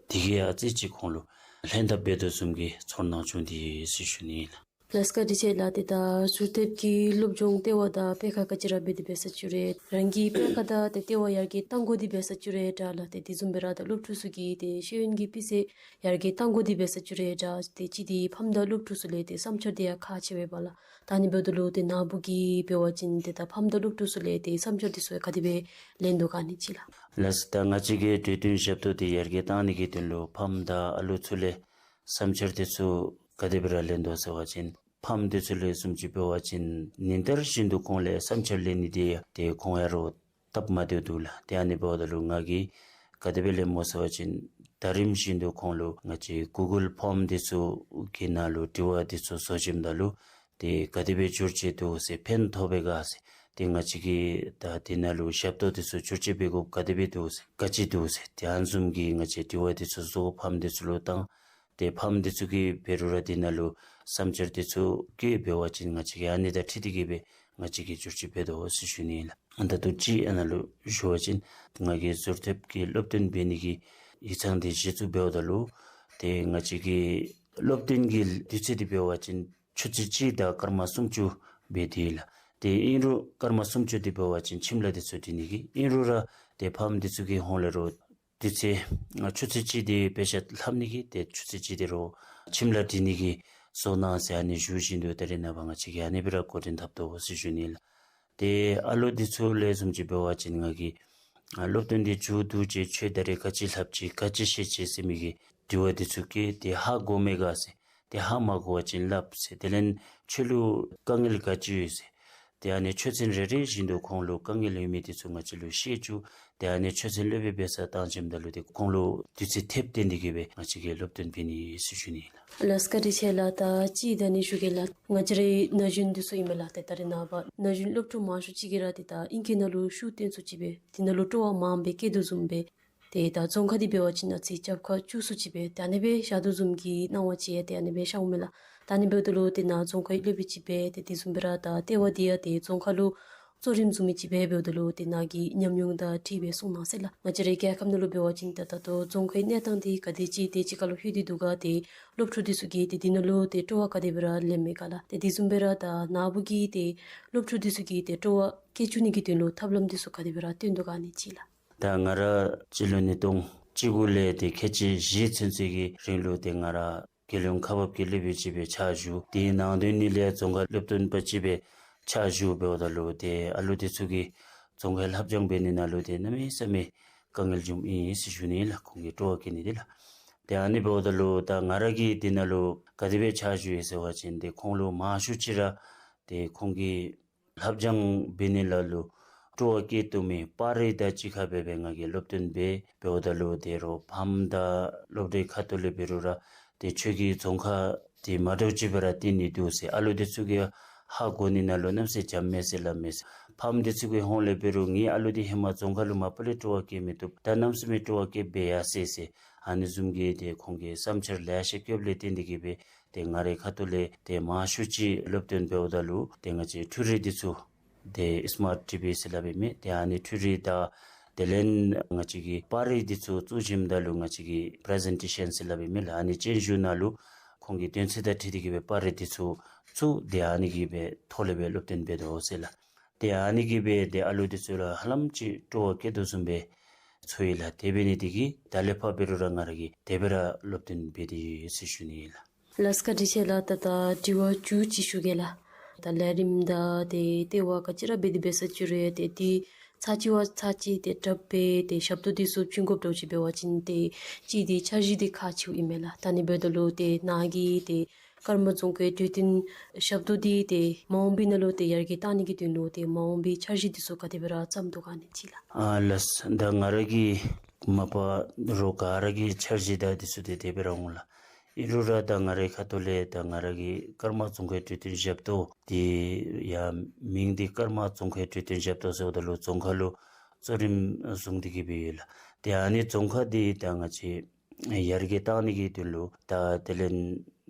དེ་གིས་ཨ་ཙི་ཅིག་ཁོང་ལུ་ལྷན་ཐབས་འབད་དོ་བཟུམ་གྱི་ཚོར་སྣང་བྱུང་སྟེ་ཡོད་ཟེར་ཞུ་ནི་ལགས། ལགས་སོ་བཀའ་དྲིན་ཆེ་ལགས། ཏེ་ད་ཟུར་བསྡེབས་ཀྱི་སློབ་སྦྱོང་ལྟེ་བ་དང་དཔེ་ཁང་ག་ཅི་ར་འབད་དེ་འབད་ས་ཅིག་རུང་རང་གི་དཔེ་ཁང་དང་ཏེ་ལྟེ་བ་ཡར་རྒྱས་གཏང་དགོ་དེ་འབད་ས་ཅིག་རུང་འདྲ་ལགས། ཏེ་དེ་བཟུམ་སྦེ་ར་ད་སློབ་ཕྲུག་ཚུ་གི་ཏེ་ཤེས་ཡོན་གྱི་སྤུས་ཚད་ཡར་རྒྱས་གཏང་དགོ་དེ་འབད་ས་ཅིག་རུང་འདྲ། ཏེ་གཅིག་འདི་ཕམ་དང་སློབ་ཕྲུག་ཚུ་ལས་ཏེ་བསམ་འཆར་འདི་ཡང་ཁག་ཆེ་བས་པ་ལགས། ད་ཨ་ནི་འབདཝ་ད་ལུ་ཏེ་ནཱ་བུ་གིས་འབད་བ་ཅིན་ཏེ་ད་ཕམ་དང་སློབ་ཕྲུག་ཚུ་ལས་ཏེ་བསམ་འཆར་འདི་ཚུ་ག་དེ་སྦེ་ལེན་དོ་ག་ཨ་ནི་ཅིག་ལགས། ལགས་སོ། ད་ང་བཅས་ཀྱི་གྲོས་བསྟུན་ཞབས་ཏོག་འདི་ཡར་རྒྱས་གཏང་ནི་གི་དོན་ལུ་ཕམ་དང་ཨ་ལོ་ཚུ་ལས་བསམ་འཆར་འདི་ཚུ་ག་དེ་སྦེ་ར་ལེན་དོ་ཟེར་བ་ཅིན་ཕམ་འདི་ཚུ་ལས་བཟུམ་ཅིག་འབད་བ་ཅིན་ཉིན་ལྟར་བཞིན་དུ་ཁོང་ལས་བསམ་འཆར་ལེན་ནི་འདི་ཡང་ཏེ་ཁོང་ཡང་རོགས་སྟབས་མ་བདེཝ་འདུག་ལགས། ཏེ་ཨ་ནི་འབདཝ་ད་ལུ་ང་གིས་ག་དེ་སྦེ་ལེནམ་སྨོ་ཟེར་བ་ཅིན་ད་རིམ་བཞིན་དུ་ཁོང་ལུ་ང་བཅས་གུ་གཱལ་ཕོམ་འདི་ཚུ་གི་ནང་ལུ་དྲི་བ་འདི་ཚུ་བཟོ་ཞིནམ་ད་ལུ་ཏེ་ག་དེ་སྦེ་འགྱུར་ཅི་འདུག་ཟེར་ཕན་ཐོགས་པས་ག་ཟེར་ ཏེ་ང་བཅས་ཀྱིས་ད་དེ་ནང་ལུ་ཞབས་ཏོག་འདི་ཚུ་བསྒྱུར་བཅོས་འབད་དགོཔ་ག་དེ་སྦེ་འདུག་ཟེར་ག་ཅི་འདུག་ཟེར་ཏེ་ཨ་ནི་བཟུམ་གྱི་ང་བཅས་དྲི་བ་འདི་ཚུ་བཟོ་ཕམ་འདི་ཚུ་ལུ་བཏང་། ཏེ་ཕམ་འདི་ཚུ་གིས་འབད་རུང་ར་དེ་ནང་ལུ་བསམ་འཆར་འདི་ཚུ་བཀོད་འབད་བ་ཅིན་ང་བཅས་ཀྱིས་ཨ་ནི་དང་འཁྲིལ་ཏེ་གིས་སྦེ་ང་བཅས་ཀྱིས་བསྒྱུར་བཅོས་འབད་དོ་ཟེར་ཞུ་ནི་ལགས། ཨ་ད་ལྟོ་ཅིག་ཨ་ནཱ་ལུ་ཞུ་བ་ཅིན་ང་གིས་ཟུར་ཐེབས་ཀྱི་སློབ་སྟོན་འབད་ནི་གི་ཡིག་ཚང་འདི་གཞི་བཙུགས་འབདཝ་ད་ལུ་ཏེ་ང་བཅས་ཀྱི་སློབ་སྟོན་གྱི་དུས་ཚོད་འདི་འབད་བ་ཅིན་ཆུ་ཚོད་གཅིག་དང་སྐར་མ་སུམ་ཅུ་སྦེ་འདུག་ལགས། ཏེ་ཨིན་རུང་སྐར་མ་སུམ་ཅུ་འདི་འབད་བ་ཅིན་ཁྱིམ་ལཱ་འདི་ཚུ་འབྲི་ནི་གི་ཨིན་རུང་ར་ཏེ་ཕམ་འདི་ཚུ་གི་ཧོངས་ལས་རོགས་དུས་ཚོད་ཨ་ཆུ་ཚོད་གཅིག་འདི་དཔེ་ཆ་ལྷབ་ནི་གི་ཏེ་ཆུ་ཚོད་གཅིག་འདི་རོགས་ཁྱིམ་ལཱ་འབྲི་ནི་གི་བཟོ་གནང་ཟེར་ཨ་ནི་ཞུ་བཞིན་དུ་ད་རེས་ནངས་པ་ང་བཅས་ཀྱིས་ཨ་ནི་སྦེ་ར་འགོ་འདྲེན་འཐབ་དོ་ཟེར་ཞུ་ནི་ལགས། ཏེ་ཨ་ལོ་འདི་ཚུ་ལས་བཟུམ་ཅིག་འབད་བ་ཅིན་ང་གིས་ཨ་སློབ་སྟོན་འདི་མཇུག་བསྡུ་ཅི་ཁྱོད་ད་རེས་ག་ཅི་ལྷབ་ཅི་ག་ཅི་ཤེས་ཅི་ཟེར་མི་གི་དྲི་བ་འདི་ཚུ་བཀོད། ཏེ་ཧ་གོ་མས་ག་ཟེར། ཏེ་ཧ་མ་གོ་བ་ཅིན་སླབ་ཟེར། དེ་ལས་ཁྱོད་ལུ་དཀའ་ངལ་ག་ཅི་ཡོད་ཟེར། ཏེ་ཨ་ནི་ཆོས་ཚན་རེ་རེ་བཞིན་དུ་ཁོང་ལུ་དཀའ་ངལ་ཡོད་མི་འདི་ཚུ་ང་བཅས་ལུ་བཤད་བཅུག། ཏེ་ཨ་ནི་ཆོས་ཚན་སློབ་དཔོན་འབད་སར་བཏང་བྱིནམ་ད་ལུ་ཏེ་ཁོང་ལུ་དུས་ཚོད་ཐེབས་བཏོན་ཏེ་གིས་སྦེ་ང་བཅས་ཀྱིས་སློབ་སྟོན་འབད་ནི་ཟེར་ཞུ་ནི་ལགས། ལགས་བཀའ་དྲིན་ཆེ་ལགས། ད་ཅིག་ད་ནི་ཞུ་གེ་ལགས། ང་བཅས་རའི་ན་གཞོན་འདི་ཚུ་ཨིན་མས་ལགས། ཏེ་ད་རེས་ནངས་པ་ན་གཞོན་སློབ་ཕྲུག་མང་ཤོས་ཅིག་གིས་ར་ཏེ་ད་ཨིང་སྐད་ནང་ལུ་ཤུགས་བཏོན་སུ་ཅིག་སྦེ་དེ་ནང་ལུ་སྤྲོ་བ་མངམ་སྦེ་བསྐྱེད་དོ་བཟུམ་སྦེ་ཏེ་ད་རྫོང་ཁ་འདི་འབད་བ་ཅིན་ཨ་ཙི་རྒྱབ་ཁར་བཅུག་སུ་ཅིག་སྦེ་ཏེ་ཨ་ནི་སྦེ་བཞག་དོ་བཟུམ་གྱི་སྣང་བ་ཅིག་ཡང་ཏེ་ཨ་ནི་སྦེ་ཤརཝ་མས་ལགས། ད་ཨ་ནི་འབདཝ་ད་ལུ་ཏེ་ནཱ་རྫོང་ཁའི་སློབ་དཔོན་ཅིག་སྦེ་ཏེ་དེ་བཟུམ་སྦེ་ར་ད་ལྟེ་བ་འདི་ཡང་ཏེ་རྫོང་ཁ་ལུ་གཙོ་རིམ་བཟུང་མི་ཅིག་སྦེ་འབདཝ་ད་ལུ་ཏེ་ནཱ་གི་ཉམས་མྱོང་དང་འཁྲིལ་སྦེ་གསུང་གནང་ཟེར་ལགས། ང་བཅས་རའི་རྒྱལ་ཁབ་ནང་ལུ་འབད་བ་ཅིན་ད་ད་ལྟོ་རྫོང་ཁའི་གནས་སྟངས་འདི་ག་དེ་ཅིག་དེ་ཅིག་ཁར་ལུ་ལྷོད་དེ་འདུག་ག། ཏེ་སློབ་ཕྲུག་འདི་ཚུ་གིས་ཏེ་འདི་ནང་ལུ་ཏེ་སྤྲོ་བ་ག་དེ་སྦེ་ར་ལེན་མས་ག་ལགས། ཏེ་དེ་བཟུམ་སྦེ་ར་ད་ནཱ་བུ་གིས་ཏེ་སློབ་ཕྲུག་འདི་ཚུ་གི་ཏེ་སྤྲོ་བ་བསྐྱེད་བཅུག་ནི་གི་དོན་ལུ་ཐབས་ལམ་འདི་ཚུ་ག་དེ་སྦེ་ར་སྟོན་དོ་ག་ཨ་ནི་ཅིག་ལགས། ད་ང་ར་སྤྱི་ལོ་ཉིས་སྟོང་བཅུ་དགུ་ལས་ཏེ་ཁལ་གཅིག་བཞི་ཚུན་ཚོད་ཀྱི་རིང་ལུ་ཏེ་ང་ར་རྒྱལ་ཡོངས་ཁག་འབག་གི་སློབ་དཔོན་ཅིག་སྦེ་ཕྱག་ཞུ། དེའི་ནང་དོན་ནི་ལས་རྫོང་ཁ་སློབ་སྟོན་པ་ཅིག་སྦེ་ཕྱག་ཞུ་འབདཝ་ད་ལུ་ཏེ་ཨ་ལོ་འདི་ཚུ་གིས་རྫོང་ཁའི་ལྷབ་སྦྱང་འབད་ནི་ནང་ལུ་ཏེ་གནམ་མེད་ས་མེད་དཀའ་ངལ་བྱུངམ་ཨིན་ཟེར་ཞུ་ནི་ལགས། ཁོང་གི་སྤྲོ་བ་བསྐྱེད་ནི་འདི་ལགས། ཏེ་ཨ་ནི་འབདཝ་ད་ལུ་ད་ང་ར་གིས་འདི་ནང་ལུ་ག་དེ་སྦེ་ཕྱག་ཞུ་ཡི་ཟེར་བ་ཅིན་ཏེ་ཁོང་ལུ་མང་ཤོས་ཅིག་ར་ཏེ་ཁོང་གིས་ལྷབ་སྦྱང་འབད་ནི་ལ་ལུ་སྤྲོ་བ་བསྐྱེད་བཏུབ་མི་པར་རིས་དང་གཅིག་ཁར་སྦེ་སྦེ་ང་གིས་སློབ་སྟོན་འབད་འབདཝ་ད་ལུ་ཏེ་རོགས་ཕམ་དང་སློབ་གྲྭའི་ཁ་ཐུག་ལས་འབད་རུང་ར་ཏེ་ཁྱོད་ཀྱིས་རྫོང་ཁ་འདི་མ་འདྲཝ་ཅིག་སྦེ་ར་སྟོན་ནི་འདུག་ཟེར། ཨ་ལོ་འདི་ཚུ་གིས་ཧ་གོ་ནི་ནང་ལུ་གནམ་མེད་ས་མེད་འཇམ་མས་ཟེར་སླབ་མས་ཟེར། ཕམ་འདི་ཚུ་གི་ཧོངས་ལས་འབད་རུང་ངེའི་ཨ་ལོ་འདི་ཧེ་མ་རྫོང་ཁ་ལུ་མ་པ་ལས་སྤྲོ་བ་བསྐྱེད་མི་བཏུབ། ད་གནམ་མེད་ས་མེད་སྤྲོ་བ་བསྐྱེད་འབད་ཡར་སོ་ཡི་ཟེར། ཨ་ནི་བཟུམ་གྱི་ཏེ་ཁོང་གིས་བསམ་འཆར་ལེ་ཤ་བཀོདཔ་ལས་བརྟེན་ཏེ་གིས་སྦེ་ཏེ་ང་རའི་ཁ་ཐུག་ལས་ཏེ་མང་ཤོས་ཅིག་སློབ་སྟོན་འབདཝ་ད་ལུ་ཏེ་ང་བཅས་འཕྲུལ་རིག་འདི་ཚུ་ཏེ་སི་མཱརཊ་ཊི་བི་ཟེར་སླབ་ཨིན་མས། ཏེ་ཨ་ནི་འཕྲུལ་རིག་དང་དེ་ལས་ང་བཅས་ཀྱི་པར་རིས་འདི་ཚུ་བཙུགས་བྱིནམ་ད་ལུ་ང་བཅས་ཀྱི་པི་རི་ཟེན་ཊེ་ཤཱན་ཟེར་སླབ་ཨིན་མས་ལགས། ཨ་ནི་སྤྱན་ཞུ་ནང་ལུ་ཁོང་གི་དོན་ཚན་དང་འཁྲིལ་ཏེ་གིས་སྦེ་པར་རིས་འདི་ཚུ་བཙུགས། ཏེ་ཨ་ནི་གི་སྦེ་ཐོག་ལས་སྦེ་སློབ་སྟོན་འབད་དོ་ཟེར་ལགས། ཏེ་ཨ་ནི་གིས་སྦེ་ཏེ་ཨ་ལོ་འདི་ཚུ་ལུ་ཧ་ལམ་ཅིག་སྤྲོ་བ་བསྐྱེད་དོ་བཟུམ་སྦེ་ཚོར་ཡི་ལགས། དེ་འབད་ནི་འདི་གིས་ད་ལས་ཕར་འབད་རུང་ར་ང་ར་གིས་དེ་སྦེ་ར་སློབ་སྟོན་འབད་དེ་ཡོད་ཟེར་ཞུ་ནི་ཨིན་ལགས། ལགས་བཀའ་དྲིན་ཆེ་ལགས། ད་ད་དྲི་བ་མཇུག་ཅིག་ཞུ་གེ་ལགས། ད་ལས་རིམ་དང་ཏེ་ལྟེ་བ་ག་ཅི་ར་འབད་དེ་འབད་ས་ཅི་རུང་ཏེ་འདི་ཚར་གཅིག་བ་ཚར་གཅིག་ཏེ་དྲགཔ་སྦེ་ཏེ་ཞབས་ཏོག་འདི་ཚུ་བྱིན་དགོཔ་འདྲཝ་ཅིག་འབད་བ་ཅིན་ཏེ་གཅིག་འདི་འཆར་གཞི་འདི་ཁག་ཆེཝ་ཨིན་མས་ལགས། ད་ཨ་ནི་འབདཝ་ད་ལུ་ཏེ་ནཱ་གིས་ཏེ་ཀརྨ་རྫོང་ཁའི་གྲོས་སྟོན་ཞབས་ཏོག་འདི་ཏེ་མ་འོངས་པའི་ནང་ལུ་ཏེ་ཡར་རྒྱས་གཏང་ནི་གི་དོན་ལུ་ཏེ་མ་འོངས་པའི་འཆར་གཞི་འདི་ཚུ་ག་དེ་སྦེ་ར་བརྩམ་དོ་ག་ཨ་ནི་ཅིག་ལགས། ཨ་ལགས། ད་ང་ར་གིས་མ་པ་རོགས་ག་ར་གི་འཆར་གཞི་དང་འདི་ཚུ་ཏེ་དེ་སྦེ་ར་འོང་ལགས། ཨིན་རུང་ར་ད་ང་རའི་ཁ་ཐུག་ལས་ད་ང་ར་གིས་ཀརྨ་རྫོང་ཁའི་གྲོས་སྟོན་ཞབས་ཏོག་འདི་ཡང་མིང་འདི་ཀརྨ་རྫོང་ཁའི་གྲོས་སྟོན་ཞབས་ཏོག་ཟེརཝ་ད་ལུ་རྫོང་ཁ་ལུ་གཙོ་རིམ་བཟུང་སྟེ་གིས་སྦེ་ཡོད་ལགས། ཏེ་ཨ་ནི་རྫོང་ཁ་འདི་ད་ང་བཅས་ཡར་རྒྱས་གཏང་ནི་གི་དོན་ལུ་ད་དེ་ལས་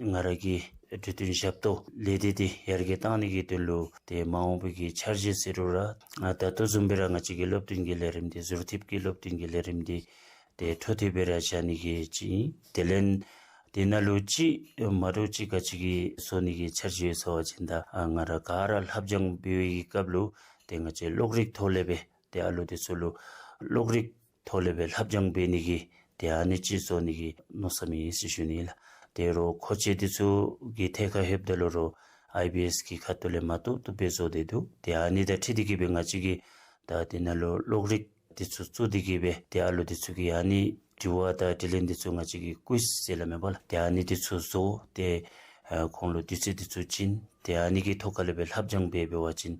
ང་ར་གི་གྲོས་སྟོན་ཞབས་ཏོག་ལས་སྡེ་འདི་ཡར་རྒྱས་གཏང་ནི་གི་དོན་ལུ་ཏེ་མ་འོངས་པའི་གི་འཆར་གཞི་ཟེར་རུང་ར་ཨ་ད་ལྟོ་བཟུམ་སྦེ་ར་ང་བཅས་ཀྱི་སློབ་སྟོན་གྱི་ལས་རིམ་འདི་ཟུར་ཐིབས་ཀྱི་སློབ་སྟོན་གྱི་ལས་རིམ་འདི་ཏེ་འཕྲོ་མཐུད་སྦེ་ར་བཞག་ནི་གི་ཅིག་ཨིན། དེ་ལས་དེ་ནང་ལུ་ཅིག་མ་འདྲཝ་ཅིག་ག་ཅི་གི་བཟོ་ནི་གི་འཆར་གཞི་ཡོད་ཟེར་བ་ཅིན་ད་ཨ་ང་ར་ག་ར་ལྷབ་སྦྱང་འབད་བའི་གི་སྐབས་ལུ་ཏེ་ང་བཅས་གློག་རིག་ཐོག་ལས་སྦེ་ཏེ་ཨ་ལོ་འདི་ཚུ་ལུ་གློག་རིག་ཐོག་ལས་སྦེ་ལྷབ་སྦྱང་འབད་ནི་གི་ཏེ་ཨ་ནི་ཅིག་བཟོ་ནི་གི་མནོ་བསམ་ཨིན་ཟེར་ཞུ་ནི་ལགས། ཏེ་རོགས་མཁོ་ཆས་འདི་ཚུ་གི་ཐད་ཁར་ལྷོདཔ་ད་ལུ་རོགས་ཨའི་བི་ཨེས་གི་ཁ་ཐུག་ལས་མ་བཏུབ་བཏུབ་སྦེ་བཟོ་སྟེ་འདུག། ཏེ་ཨ་ནི་དང་འཁྲིལ་ཏེ་གིས་སྦེ་ང་བཅས་ཀྱིས་ད་དེ་ནང་ལུ་གློག་རིག་འདི་ཚུ་བཙུགས་ཏེ་གིས་སྦེ་ཏེ་ཨ་ལོ་འདི་ཚུ་གི་ཨ་ནི་དྲི་བ་དང་དྲིས་ལན་འདི་ཚུ་ང་བཅས་ཀྱིས་ཀུའིཛ་ཟེར་སླབ་མས་པ་ལགས། ཏེ་ཨ་ནི་འདི་ཚུ་བཟོ་སྟེ་ཨ་ཁོང་ལུ་དུས་ཚོད་འདི་ཚུ་བྱིན། ཏེ་ཨ་ནི་གི་ཐོག་ཁ་ལས་སྦེ་ལྷབ་སྦྱང་འབད་འབད་བ་ཅིན་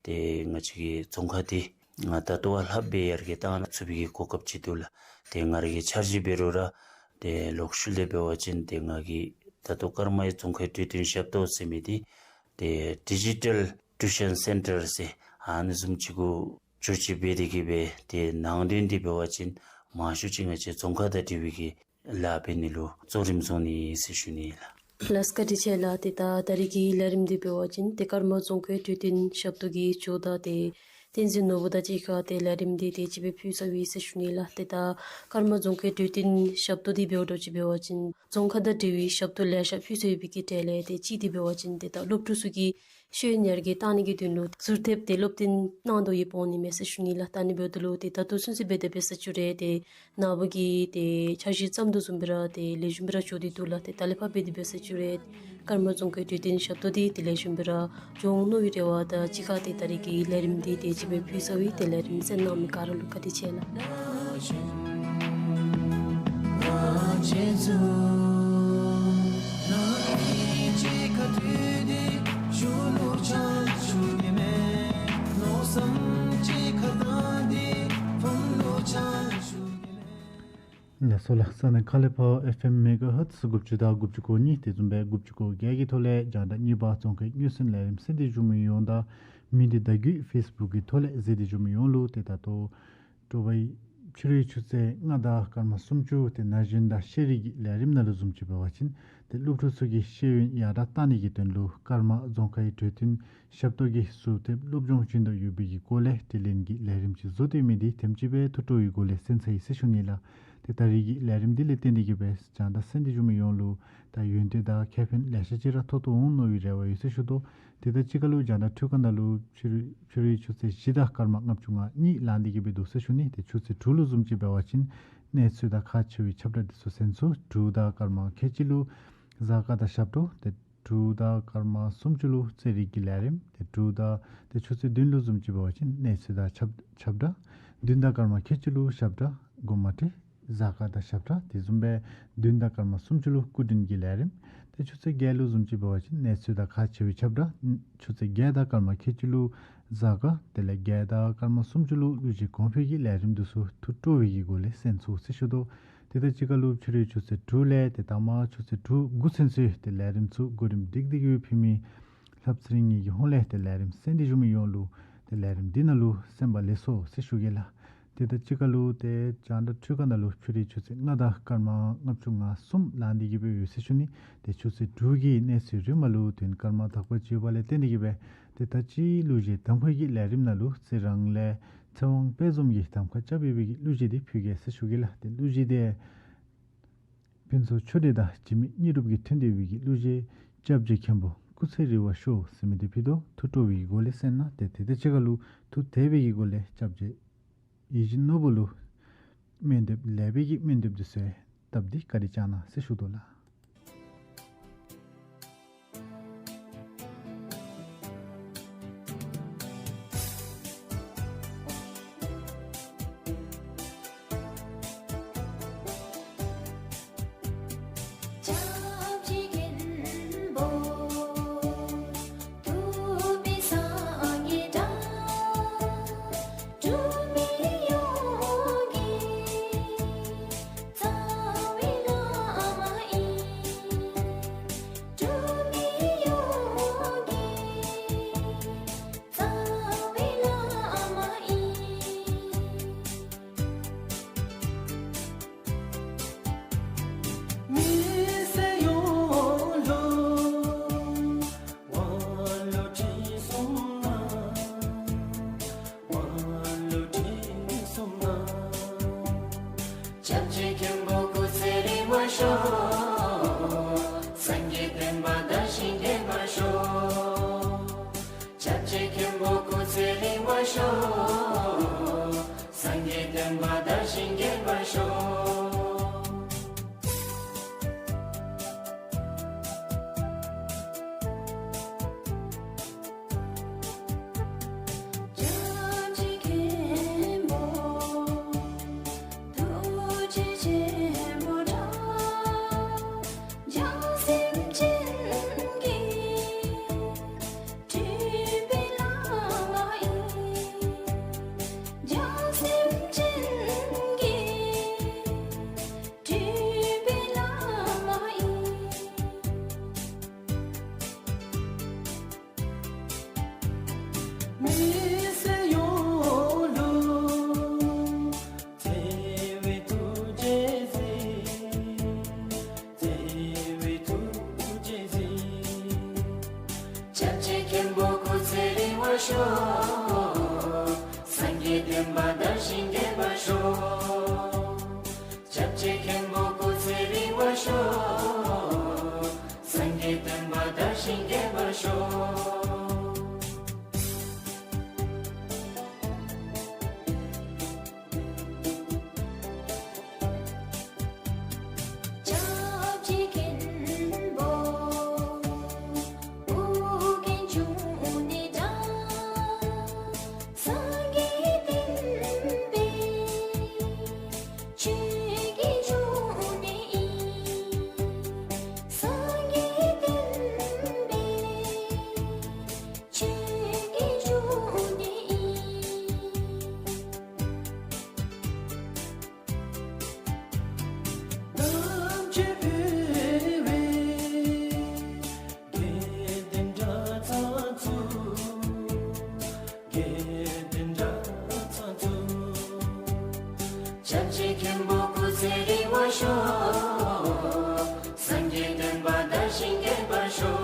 ཏེ་ང་བཅས་ཀྱི་རྫོང་ཁག་འདི་ང་ད་ལྟོ་བ་ལྷགཔ་སྦེ་ཡར་རྒྱས་གཏང་ཚུགས་པའི་གི་གོ་སྐབས་ཅིག་འདུག་ལགས། ཏེ་ང་ར་གི་འཆར་གཞི་འབད་རུང་ར་ཏེ་ལོག་ཤུལ་ལས་འབད་བ་ཅིན་ཏེ་ང་གིས་ད་ལྟོ་ཀརྨ་ཡི་རྫོང་ཁའི་གྲོས་སྟོན་ཞབས་ཏོག་ཟེར་མི་འདི་ཏེ་ཌི་ཇི་ཊལ་ཊིའུ་ཤཱན་སེན་ཊར་ཟེར་ ཨ་ནི་བཟུམ་ཅིག་གུ་བཅོས་ཅིག་འབད་དེ་གི་སྦེ་ཏེ་ནང་དོན་འདི་འབད་བ་ཅིན་མང་ཤོས་ཅིག་ང་བཅས་རྫོང་ཁ་དང་འབྲེལ་བའི་གི་ལཱ་འབད་ནི་ལུ་གཙོ་རིམ་བཟུང་ནི་ཟེར་ཞུ་ནི་ལགས། ལགས་བཀའ་དྲིན་ཆེ་ལགས། ཏེ་ད་ད་རིས་ཀྱི་ལས་རིམ་འདི་འབད་བ་ཅིན་ཏེ་ཀརྨ་རྫོང་ཁའི་གྲོས་སྟོན་ཞབས་ཏོག་གི་ཇོ་བདག་ཏེ་བསྟན་འཛིན་ནོར་བུ་དང་གཅིག་ཁར་ཏེ་ལས་རིམ་འདི་ཏེ་ཅིག་སྦེ་ཕུལ་ཚར་ཡི་ཟེར་ཞུ་ནི་ལགས། ཏེ་ད་ཀརྨ་རྫོང་ཁའི་གྲོས་སྟོན་ཞབས་ཏོག་འདི་འབདཝ་ད་ཅིག་འབད་བ་ཅིན་རྫོང་ཁ་དང་འབྲེལ་བའི་ཞབས་ཏོག་ལེ་ཤ་ཕུལ་ཚར་ཡོད་པའི་གི་གྲས་ལས་ཏེ་གཅིག་འདི་འབད་བ་ཅིན་ཏེ་ད་སློབ་ཕྲུག་ཚུ་གི་ཤེས་ཡོན་ཡར་རྒྱས་གཏང་ནི་གི་དོན་ལུ་ཟུར་ཐེབས་ཏེ་སློབ་སྟོན་གནང་དོ་ཡོདཔ་འོང་ནི་མས་ཟེར་ཞུ་ནི་ལགས། ད་ནི་འབདཝ་ད་ལུ་ཏེ་ད་ལྟོ་ཚུན་ཚོད་འབད་དེ་འབད་ས་བཅུག་རུང་ཏེ་ནངས་པ་གི་ཏེ་འཆར་གཞི་བརྩམ་དོ་བཟུམ་སྦེ་ར་ཏེ་ལེགས་ཤོམ་སྦེ་ར་འགྱོ་སྟེ་འདུག་ལགས། ཏེ་ད་ལས་ཕར་འབད་དེ་འབད་ས་བཅུག་རུང་ཀརྨ་རྫོང་ཁའི་གྲོས་སྟོན་ཞབས་ཏོག་འདི་ཏེ་ལེགས་ཤོམ་སྦེ་ར་འགྱོ་འོང་མནོ་བའི་རེ་བ་དང་གཅིག་ཁར་ཏེ་ད་རིས་ཀྱི་ལས་རིམ་འདི་ཏེ་ཅིག་སྦེ་ཕུལ་ཚར་ཡི། ཏེ་ལས་རིམ་གསན་གནང་མི་ག་ར་ལུ་བཀའ་དྲིན་ཆེ་ལགས། ལགས་སོ་ལགས། གསན་མཁན་ལས་ཕར་ཨེཕ་ཨེམ་མེ་ག་ཧར་ཊི་དགུ་བཅུ་དང་དགུ་བཅུ་གོ་གཉིས་དེ་བཟུམ་སྦེ་དགུ་བཅུ་གོ་བརྒྱད་ཀྱི་ཐོག་ལས་རྒྱང་བསྒྲགས་གཉིས་པ་རྫོང་ཁའི་སྔོན་གསན་ལས་རིམ་གསན་ཏེ་བཞུགས་མི་ཡོངས་དང་མི་སྡེ་བརྡ་བརྒྱུད་ཕེསི་བུཀ་གི་ཐོག་ལས་གཟིགས་ཏེ་བཞུགས་མི་ཡོངས་ལུ་ཏེ་ད་ལྟོ་དྲོ་པའི་ཕྱི་རུའི་ཆུ་ཚོད་ལྔ་དང་སྐར་མ་སུམ་ཅུ་ཏེ་ན་གཞོན་དང་ཤེས་རིག་གི་ལས་རིམ་ནང་ལུ་བཟུམ་ཅིག་འབད་བ་ཅིན་ཏེ་སློབ་ཕྲུག་ཚུ་གི་ཤེས་ཡོན་ཡར་དྲགས་གཏང་ནི་གི་དོན་ལུ་ཀརྨ་རྫོང་ཁའི་གྲོས་སྟོན་ཞབས་ཏོག་གི་ཟུར་ཐེབས་སློབ་སྦྱོང་བྱིན་དོ་ཡོད་པའི་གི་སྐོར་ལས་དྲི་ལན་གྱི་ལས་རིམ་ཅིག་བཟོ་སྟེ་མི་འདི་དེམ་ཅིག་སྦེ་ཐུགས་སྤྲོ་བའི་སྒོ་ལས་གསན་ཚར་ཡི་ཟེར་ཞུ་ནི་ལགས། ཏེ་ད་རིས་ཀྱི་ལས་རིམ་འདི་ལས་བརྟེན་ཏེ་གི་སྦེ་རྒྱང་བསྒྲགས་གསན་ཏེ་བཞུགས་མི་ཡོངས་ལུ་ད་ཡོན་ཏན་དང་ཁེ་ཕན་ལེ་ཤ་ཅིག་ར་ཐོབ་ཐོབ་འོང་མནོ་བའི་རེ་བ་ཡོད་ཟེར་ཞུ་དོ། ཏེ་ད་ཅི་ཁ་ལུ་རྒྱང་བསྒྲགས་འཕྲུལ་ཁང་ནང་ལུ་ཕྱི་རུ་ཕྱི་རུའི་ཆུ་ཚོད་བཞི་དང་སྐར་མ་ལྔ་བཅུ་ང་གཉིས་ལང་སྟེ་གི་སྦེ་འདུག་ཟེར་ཞུ་ནི། ཏེ་ཆུ་ཚོད་དྲུག་ལུ་བཟུམ་ཅིག་འབད་བ་ཅིན་གནས་ཚུལ་དང་ཁག་ཆེ་བའི་ཁྱབ་བསྒྲགས་འདི་ཚུ་གསན་ཚུགས། དྲུག་དང་སྐར་མ་ཁལ་གཅིག་ལུ་གཟའ་སྐར་དང་ཞབས་བྲོ། ཏེ་དྲུག་དང་སྐར་མ་སུམ་ཅུ་ལུ་རྩེད་རིགས་ཀྱི་ལས་རིམ། ཏེ་དྲུག་དང་ཏེ་ཆུ་ཚོད་བདུན་ལུ་བཟུམ་ཅིག་འབད་བ་ཅིན་གནས་ཚུལ་དང་ཁྱབ་ཁྱབ་བསྒྲགས། བདུན་དང་སྐར་མ་ཁལ་གཅིག་ལུ་ཞབས་བྲོ་སྒོ་མ་ཁྲིད། གཟའ་སྐར་དང་ཞབས་བྲོ། དེ་བཟུམ་སྦེ་བདུན་དང་སྐར་མ་སུམ་ཅུ་ལུ་སྐུ་མགྲོན་གྱི་ལས་རིམ། ཏེ་ཆུ་ཚོད་བརྒྱད་ལུ་བཟུམ་ཅིག་འབད་བ་ཅིན་གནས་ཚུལ་དང་ཁག་ཆེ་བའི་ཁྱབ་བསྒྲགས། ཆུ་ཚོད་བརྒྱད་དང་སྐར་མ་ཁལ་གཅིག་ལུ་གཟའ་སྐར། དེ་ལས་བརྒྱད་དང་སྐར་མ་སུམ་ཅུ་ལུ་གླུ་གཞས་གོང་འཕེལ་གྱི་ལས་རིམ་འདི་ཚུ་ཐུགས་སྤྲོ་བའི་གི་སྒོ་ལས་གསན་ཚུགས་ཟེར་ཞུ་དོ། ཏེ་ད་ཅི་ཁ་ལུ་ཕྱི་རུའི་ཆུ་ཚོད་དྲུག་ལས་ཏེ་ད་མ་ཆུ་ཚོད་དྲུག་དགུ་ཚུན་ཚོད་ཏེ་ལས་རིམ་ཚུ་གོ་རིམ་སྒྲིག་སྒྲིག་སྦེ་ཕུལ་མི་ལྷབ་ཚེ་རིང་ངེ་གི་ཧོངས་ལས་ཏེ་ལས་རིམ་གསན་ཏེ་བཞུགས་མི་ཡོངས་ལུ་ཏེ་ལས་རིམ་འདི་ནང་ལུ་གསན་པར་ལེགས་སོ་ཟེར་ཞུ་གེ་ལགས། ཏེ་ད་ཅི་ཁ་ལུ་ཏེ་རྒྱང་བསྒྲགས་འཕྲུལ་ཁང་ནང་ལུ་ཕྱི་རུའི་ཆུ་ཚོད་ལྔ་དང་སྐར་མ་ལྔ་བཅུ་ང་གསུམ་ལང་སྟེ་གི་སྦེ་ཡོད་ཟེར་ཞུ་ནི། ཏེ་ཆུ་ཚོད་དྲུག་གི་གནས་ཚུལ་རིམ་པ་ལུ་དུས་སྐར་མ་དག་པ་ཅིག་ཡོད་པ་ལས་བརྟེན་ཏེ་གི་སྦེ་ཏེ་ད་ཅི་གླུ་གཞས་གདམ་ཁ་གི་ལས་རིམ་ནང་ལུ་རྩི་རང་ལས་ཚེ་དབང་དཔལ་འཛོམས་ཀྱིས་གདམ་ཁ་རྐྱབ་ཡོད་པའི་གི་གླུ་གཞས་འདི་ཕུལ་གེ་ཟེར་ཞུ་གེ་ལགས། ཏེ་གླུ་གཞས་འདི་ཕུན་ཚོགས་ཆོས་སྒྲོན་དང་འཇིགས་མེད་དངོས་གྲུབ་ཀྱིས་འཐེན་ཏེ་ཡོད་པའི་གི་གླུ་གཞས་སྐྱབས་རྗེ་མཁན་པོ་སྐུ་ཚེ་རིང་བར་ཤོག་ཟེར་མི་འདི་ཕུལ་དོ། ཐུགས་སྤྲོ་བའི་སྒོ་ལས་གསན་གནང་། ཏེ་དེ་དང་གཅིག་ཁར་ལུ་ཐུགས་དད་པའི་གི་སྒོ་ལས་སྐྱབས་རྗེ་ཡིད་བཞིན་ནོར་བུ་ལུ་སྨོན་འདེབས་ལེགས་པའི་གི་སྨོན་འདེབས་འདི་ཚུ་བཏབ་སྟེ་བཀའ་དྲིན་བསྐྱང་གནང་ཟེར་ཞུ་དོ་ལགས། སྐྱབས་རྗེ་མཁན་པོ་སྐུ་ཚེ་རིང་བར་ཤོག། སངས་རྒྱས་བསྟན་པ་དར་ཞིང་རྒྱས་པར་ཤོག། སྐྱབས་རྗེ་མཁན་པོ་སྐུ་ཚེ་རིང་བར་ཤོག། སངས་རྒྱས་བསྟན་པ་དར་ཞིང་རྒྱས་པར་ཤོག། སྐྱབས་རྗེ་མཁན་པོ་ཨོ་རྒྱན་འབྱུང་གནས་དང་། སངས་རྒྱས་བསྟན་པའི་ཆོས་ཀྱི་འབྱུང་གནས་ཨིན། སངས་རྒྱས་བསྟན་པའི་ཆོས་ཀྱི་འབྱུང་གནས་ཨིན། ཐམས་ཅད་འཕེལ་བའི་དགེ་འདུན་གྲྭ་ཚང་ཚུ། དགེ་འདུན་གྲྭ་ཚང་ཚུ། སྐྱབས་རྗེ་མཁན་པོ་སྐུ་ཚེ་རིང་བར་ཤོག། སངས་རྒྱས་བསྟན་པ་དར་ཞིང་རྒྱས་པར་ཤོག།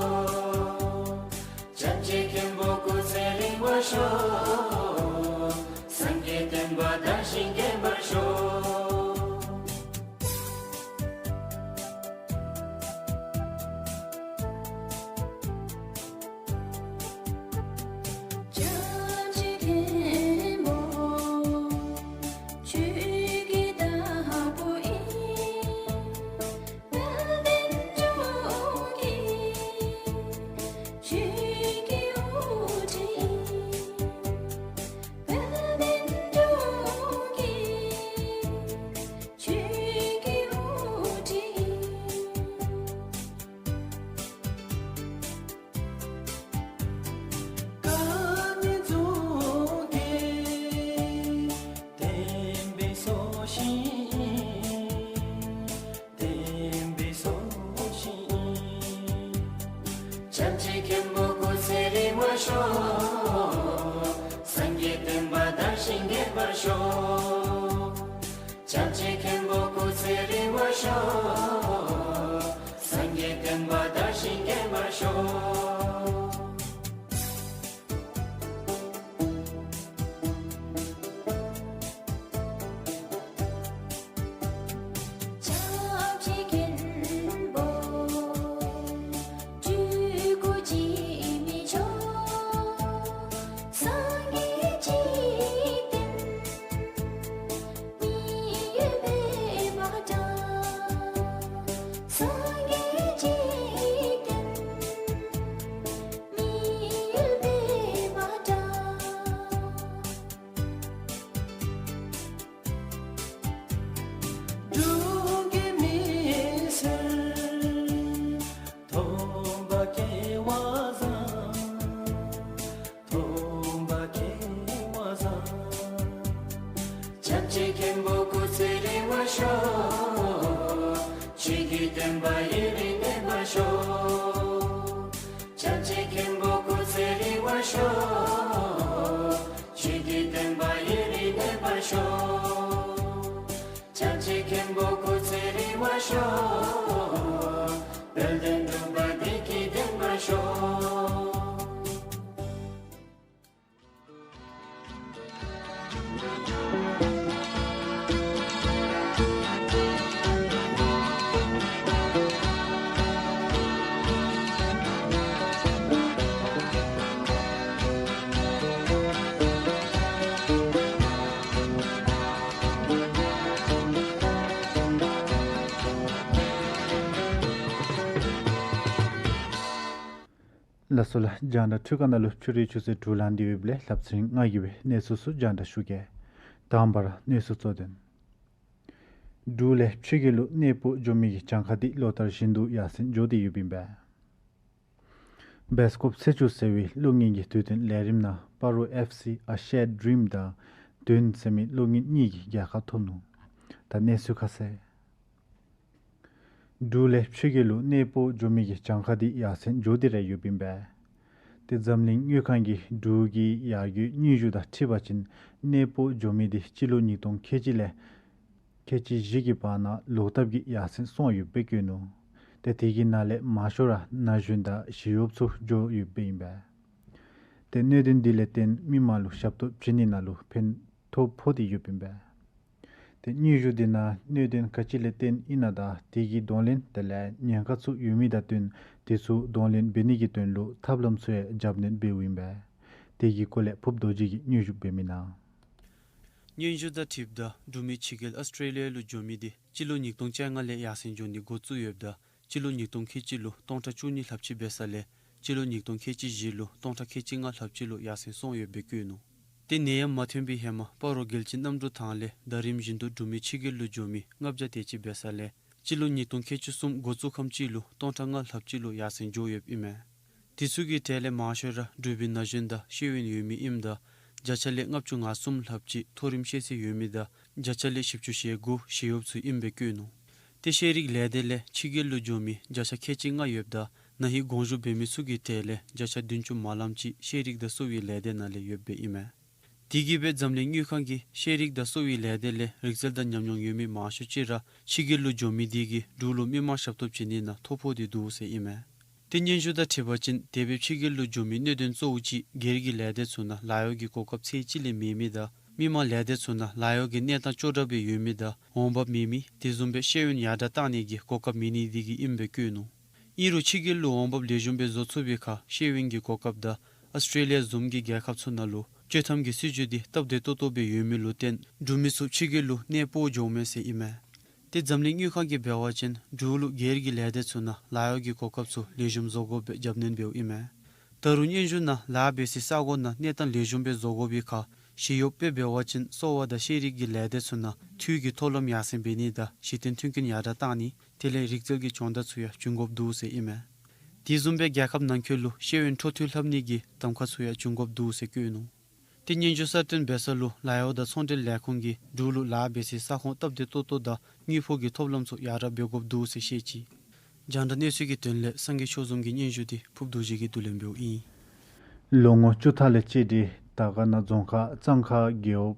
སྐྱབས་རྗེ་མཁན་པོ་སྐུ་ཚེ་རིང་བར་ཤོག། སངས་རྒྱས་བསྟན་པ་དར་ཞིང་རྒྱས་པར་ཤོག། སྐྱབས་རྗེ་མཁན་པོ་ཆོས་ཀྱི་བདག་པོ་ཨིན། དཔལ་ལྡན་འབྱུང་གི་ཆོས་ཀྱི་དབུ་ཁྲིད་ཨིན། དཔལ་ལྡན་འབྱུང་གི་ཆོས་ཀྱི་དབུ་ཁྲིད་ཨིན། དཀར་མེ་རྫོང་གི་བསྟན་པའི་སྲོག་ཤིང་ཨིན། བསྟན་པའི་སྲོག་ཤིང་ཨིན། སྐྱབས་རྗེ་མཁན་པོ་སྐུ་ཚེ་རིང་བར་ཤོག། སངས་རྒྱས་བསྟན་པ་དར་ཞིང་རྒྱས་པར་ཤོག། སྐྱབས་རྗེ་མཁན་པོ་སྐུ་ཚེ་རིང་བར་ཤོག། སངས་རྒྱས་བསྟན་པ་དར་ཞིང་རྒྱས་པར་ཤོག། སྐྱབས་རྗེ་མཁན་པོ་སྤྲུལ་སྐུ་འཇིགས་མེད་མཆོག། སངས་རྒྱས་འཇིག་རྟེན་མི་ཡུལ་པདྨ་དང་། སངས་རྒྱས་འཇིག་རྟེན་མི་ཡུལ་པདྨ་དང་། འབྲུག་གི་མི་སེར་སྟོན་པ་སྐལ་བ་བཟང་། སྟོན་པ་སྐལ་བ་བཟང་། སྐྱབས་རྗེ་མཁན་པོ་སྐུ་ཚེ་རིང་བར་ཤོག། ཆོས་ཀྱི་བསྟན་པ་ཡུན་རིང་གནས་པར་ཤོག། སྐྱབས་རྗེ་མཁན་པོ་སྐུ་ཚེ་རིང་བར་ཤོག། ཆོས་ཀྱི་བསྟན་པ་ཡུན་རིང་གནས་པར་ཤོག། སྐྱབས་རྗེ་མཁན་པོ་སྐུ་ཚེ་རིང་བར་ཤོག། དཔལ་ལྡན་འབྲུག་པ་བདེ་སྐྱིད་ལྡན་པར་ཤོག། ལགས་སོ་ལགས། རྒྱང་བསྒྲགས་འཕྲུལ་ཁང་ནང་ལུ་ཕྱི་རུ་ཆུ་ཚོད་དྲུག་ལང་སྟེ་ཡོདཔ་ལས་ལྷགཔ་ཚེ་རིང་ང་གིས་སྦེ་གནས་ཚུལ་ཚུ་རྒྱང་བསྒྲགས་ཞུ་གེ། དང་པ་ར་གནས་ཚུལ་གཙོ་དོན། འབྲུག་ལས་ཕྱི་རྒྱལ་ལུ་གནས་སྤོ་འགྱོ་མི་གི་གྱངས་ཁ་འདི་ལོ་ལྟར་བཞིན་དུ་ཡར་སེང་འགྱོ་སྟེ་ཡོདཔ་ཨིན་པས། སྦེལ་ཀོབ་ཚེས་བཅུ་ཟེར་བའི་གློག་བརྙན་གྱི་དུས་སྟོན་ལས་རིམ་ནང་སྤ་རོ་ཨེཕ་སི་ཨ་ཤེར་ཌི་རིམ་དང་བདུན་ཟེར་མི་གློག་བརྙན་གཉིས་ཀྱིས་རྒྱལ་ཁ་ཐོབ་ནུག། ད་གནས་ཚུལ་ཁ་གསལ། འབྲུག་ལས་ཕྱི་རྒྱལ་ལུ་གནས་སྤོ་འགྱོ་མི་གི་གྱངས་ཁ་འདི་ཡར་སེང་འགྱོ་སྟེ་ར་ཡོདཔ་ཨིན་པས། ཏེ་འཛམ་གླིང་དངུལ་ཁང་གིས་འབྲུག་གི་ཡར་རྒྱས་དངོས་གཞི་དང་འཁྲིལ་བ་ཅིན་གནས་སྤོ་འགྱོ་མི་འདི་སྤྱི་ལོ་ཉིས་སྟོང་ཁལ་གཅིག་ལས་ཁལ་གཅིག་བཞི་གི་བར་ན་ལོག་ལྟབ་ཀྱིས་ཡར་སེང་སོང་ཡོདཔ་སྦེ་བཀོད་ནུག། ཏེ་དེ་གི་ནང་ལས་མང་ཤོས་ར་ན་གཞོན་དང་ཞི་གཡོགཔ་ཚུ་འགྱོ་ཡོདཔ་ཨིན་པས། ཏེ་གནད་དོན་འདི་ལས་བརྟེན་མི་མང་ལུ་ཞབས་ཏོག་བྱིན་ནི་ནང་ལུ་ཕན་ཐོགས་ཕོག་སྟེ་ཡོདཔ་ཨིན་པས། ཏེ་སྙན་ཞུ་འདི་ནང་གནད་དོན་ག་ཅི་ལས་བརྟེན་ཨིན་ན་དང་དེ་གི་གདོང་ལེན་དེ་ལས་ཉེན་ཁ་ཚུ་ཡོད་མི་དང་བསྟུན་དེ་ཚུ་གདོང་ལེན་འབད་ནི་གི་དོན་ལུ་ཐབས་ལམ་ཚུ་ཡང་རྒྱབ་སྣོན་འབདཝ་ཨིན་པས། དེ་གི་སྐོར་ལས་ཕུབ་རྡོ་རྗེ་གིས་སྙན་ཞུ་འབད་མི་ནང་། སྙན་ཞུ་དང་འཁྲིལཝ་ད་འབྲུག་མི་ཕྱི་རྒྱལ་ཨཱོས་ཊྲེ་ལི་ཡ་ལུ་འགྱོ་མི་འདི་སྤྱི་ལོ་ཉིས་སྟོང་བཅོ་ལྔ་ལས་ཡར་སེང་འགྱོ་ནི་འགོ་བཙུགས་ཡོདཔ་ད་སྤྱི་ལོ་ཉིས་སྟོང་ཁལ་གཅིག་ལུ་སྟོང་ཕྲག་བཅུ་གཉིས་ལྷགཔ་ཅིག་འབད་ས་ལས་སྤྱི་ལོ་ཉིས་སྟོང་ཁལ་གཅིག་བཞི་ལུ་སྟོང་ཕྲག་ཁལ་གཅིག་ལྔ་ལྷགཔ་ཅིག་ལུ་ཡར་སེང་སོང་ཡོདཔ་སྦེ་བཀོད་ནུག། ཏེ་ནད་ཡམས་མ་ཐོན་པའི་ཧེ་མ་སྤ་རོ་རྒྱལ་སྤྱིའི་གནམ་གྲུ་ཐང་ལས་ཟླ་རིམ་བཞིན་དུ་འབྲུག་མི་ཕྱི་རྒྱལ་ལུ་འགྱོ་མི་ལྔ་བརྒྱ་དེ་ཅིག་འབད་ས་ལས་སྤྱི་ལོ་ཉིས་སྟོང་ཁལ་གཅིག་གསུམ་འགོ་བཙུགས་ཁམས་ཅིག་ལུ་སྟོང་ཕྲག་ལྔ་ལྷགཔ་ཅིག་ལུ་ཡར་སེང་འགྱོ་ཡོདཔ་ཨིན་མས། དེ་ཚུ་གི་གྲས་ལས་མང་ཤོས་ར་འབྲུག་པའི་ན་གཞོན་དང་ཤེས་ཡོན་ཡོད་མི་ཨིནམ་ད་བརྒྱ་ཆ་ལས་ལྔ་བཅུ་ང་གསུམ་ལྷགཔ་ཅིག་མཐོ་རིམ་ཤེས་ཚད་ཡོད་མི་དང་བརྒྱ་ཆ་ལས་བཞི་བཅུ་ཞེ་དགུ་ཞི་གཡོགཔ་ཚུ་ཨིནམ་སྦེ་བཀོད་ནུག། ཏེ་ཤེས་རིག་ལས་སྡེ་ལས་ཕྱི་རྒྱལ་ལུ་འགྱོ་མི་བརྒྱ་ཆ་ཁལ་གཅིག་ལྔ་ཡོདཔ་ད་ན་ཧིང་དགོངས་ཞུ་འབད་མི་ཚུ་གི་གྲས་ལས་བརྒྱ་ཆ་བདུན་ཅུ་མ་ལངམ་ཅིག་ཤེས་རིག་དང་གསོ་བའི་ལས་སྡེ་ནང་ལས་ཡོདཔ་སྦེ་ཨིན་མས། དེ་གིས་སྦེ་འཛམ་གླིང་དངུལ་ཁང་གིས་ཤེས་རིག་དང་གསོ་བའི་ལས་སྡེ་ལས་རིག་རྩལ་དང་ཉམས་མྱོང་ཡོད་མི་མང་ཤོས་ཅིག་ར་ཕྱི་རྒྱལ་ལུ་འགྱོ་མི་དེ་གིས་འབྲུག་ལུ་མི་མང་ཞབས་ཏོག་བྱིན་ནི་ནང་ཐོ་ཕོག་སྟེ་འདུག་ཟེར་ཨིན་མས། ཏེ་སྙན་ཞུ་དང་འཁྲིལ་བ་ཅིན་དེ་སྦེ་ཕྱི་རྒྱལ་ལུ་འགྱོ་མི་གནད་དོན་གཙོ་བོ་ཅིག་སྒེར་གྱི་ལས་སྡེ་ཚུ་ནང་ལཱ་གཡོག་གི་གོ་སྐབས་ཚད་ཅིག་ལས་མེད་མི་དང་མི་མང་ལས་སྡེ་ཚུ་ནང་ལཱ་གཡོག་གི་གནས་སྟངས་ཅོག་འཐདཔ་སྦེ་ཡོད་མི་དང་འོང་འབབ་མེད་མི་དེ་བཟུམ་སྦེ་ཤེས་ཡོན་ཡར་དྲགས་གཏང་ནི་གི་གོ་སྐབས་མེད་ནི་དེ་གིས་ཨིནམ་སྦེ་བཀོད་ནུག། ཨིན་རུང་ཕྱི་རྒྱལ་ལུ་འོང་འབབ་ལེགས་ཤོམ་སྦེ་བཟོ་ཚུགས་པའི་ཁར་ཤེས་ཡོན་གྱི་གོ་སྐབས་དང་ཨཱོས་ཊྲེ་ལི་ཡ་བཟུམ་གྱི་རྒྱལ་ཁབ་ཚུ་ནང་ལུ་སྤྱོད་ཐམ་གྱི་སྲིད་བྱུས་འདི་སྟབས་བདེ་ཏོག་ཏོ་སྦེ་ཡོད་མི་ལུ་བརྟེན་འབྲུག་མི་ཚུ་ཕྱི་རྒྱལ་ལུ་གནས་སྤོ་འགྱོཝ་མས་ཟེར་ཨིན་མས། ཏེ་འཛམ་གླིང་དངུལ་ཁང་གིས་འབད་བ་ཅིན་འབྲུག་ལུ་སྒེར་གྱི་ལས་སྡེ་ཚུ་ནང་ལཱ་གཡོག་གི་གོ་སྐབས་ཚུ་ལེགས་ཤོམ་བཟོ་དགོཔ་སྦེ་རྒྱབ་སྣོན་འབདཝ་ཨིན་མས། ད་རུང་སྙན་ཞུ་ནང་ལཱ་འབད་སའི་ས་གོ་ནང་གནས་སྟངས་ལེགས་ཤོམ་སྦེ་བཟོ་དགོ་པའི་ཁར་ཞི་གཡོགཔ་སྦེ་འབད་བ་ཅིན་གསོ་བ་དང་ཤེས་རིག་གི་ལས་སྡེ་ཚུ་ནང་འཐུས་ཀྱི་མཐོ་ལམ་ཡར་སེང་འབད་ནི་དང་གཞི་རྟེན་མཐུན་རྐྱེན་ཡར་དྲགས་གཏང་ནི་དེ་ལས་རིག་རྩལ་གྱི་སྦྱོང་བརྡར་ཚུ་ཡང་བྱུང་དགོཔ་འདུག་ཟེར་ཨིན་མས། དེ་བཟུམ་སྦེ་རྒྱལ་ཁབ་ནང་འཁོད་ལུ་ཤེས་ཡོན་འཕྲོ་མཐུད་ལྷབ་ནི་གི་གདམ་ཁ་ཚུ་ཡང་བྱུང་དགོཔ་འདུག་ཟེར་བཀོད་ནུག། ཏེ་སྙན་ཞུ་གསར་བཏོན་འབད་ས་ལུ་ལཱ་གཡོག་དང་ཚོང་འབྲེལ་ལས་ཁུངས་ཀྱིས་འབྲུག་ལུ་ལཱ་འབད་སའི་ས་ཁོངས་སྟབས་བདེ་ཏོག་ཏོ་དང་དངུལ་ཕོགས་ཀྱི་ཐོབ་ལམ་ཚུ་ཡར་དྲགས་འབད་དགོཔ་འདུག་ཟེར་བཤད་ཅི། རྒྱང་བསྒྲགས་གནས་ཚུལ་གྱི་དོན་ལས་སངས་རྒྱས་ཆོས་འཛོམས་ཀྱི་སྙན་ཞུ་འདི་ཕུབ་རྡོ་རྗེ་གིས་བསྡུ་ལེན་འབདཝ་ཨིན། ལོ་ངོ་བཅུ་ཕྲག་ལས་བཅད་དེ་དར་དཀར་ན་རྫོང་ཁག་གཙང་ཁ་རྒེད་འོག་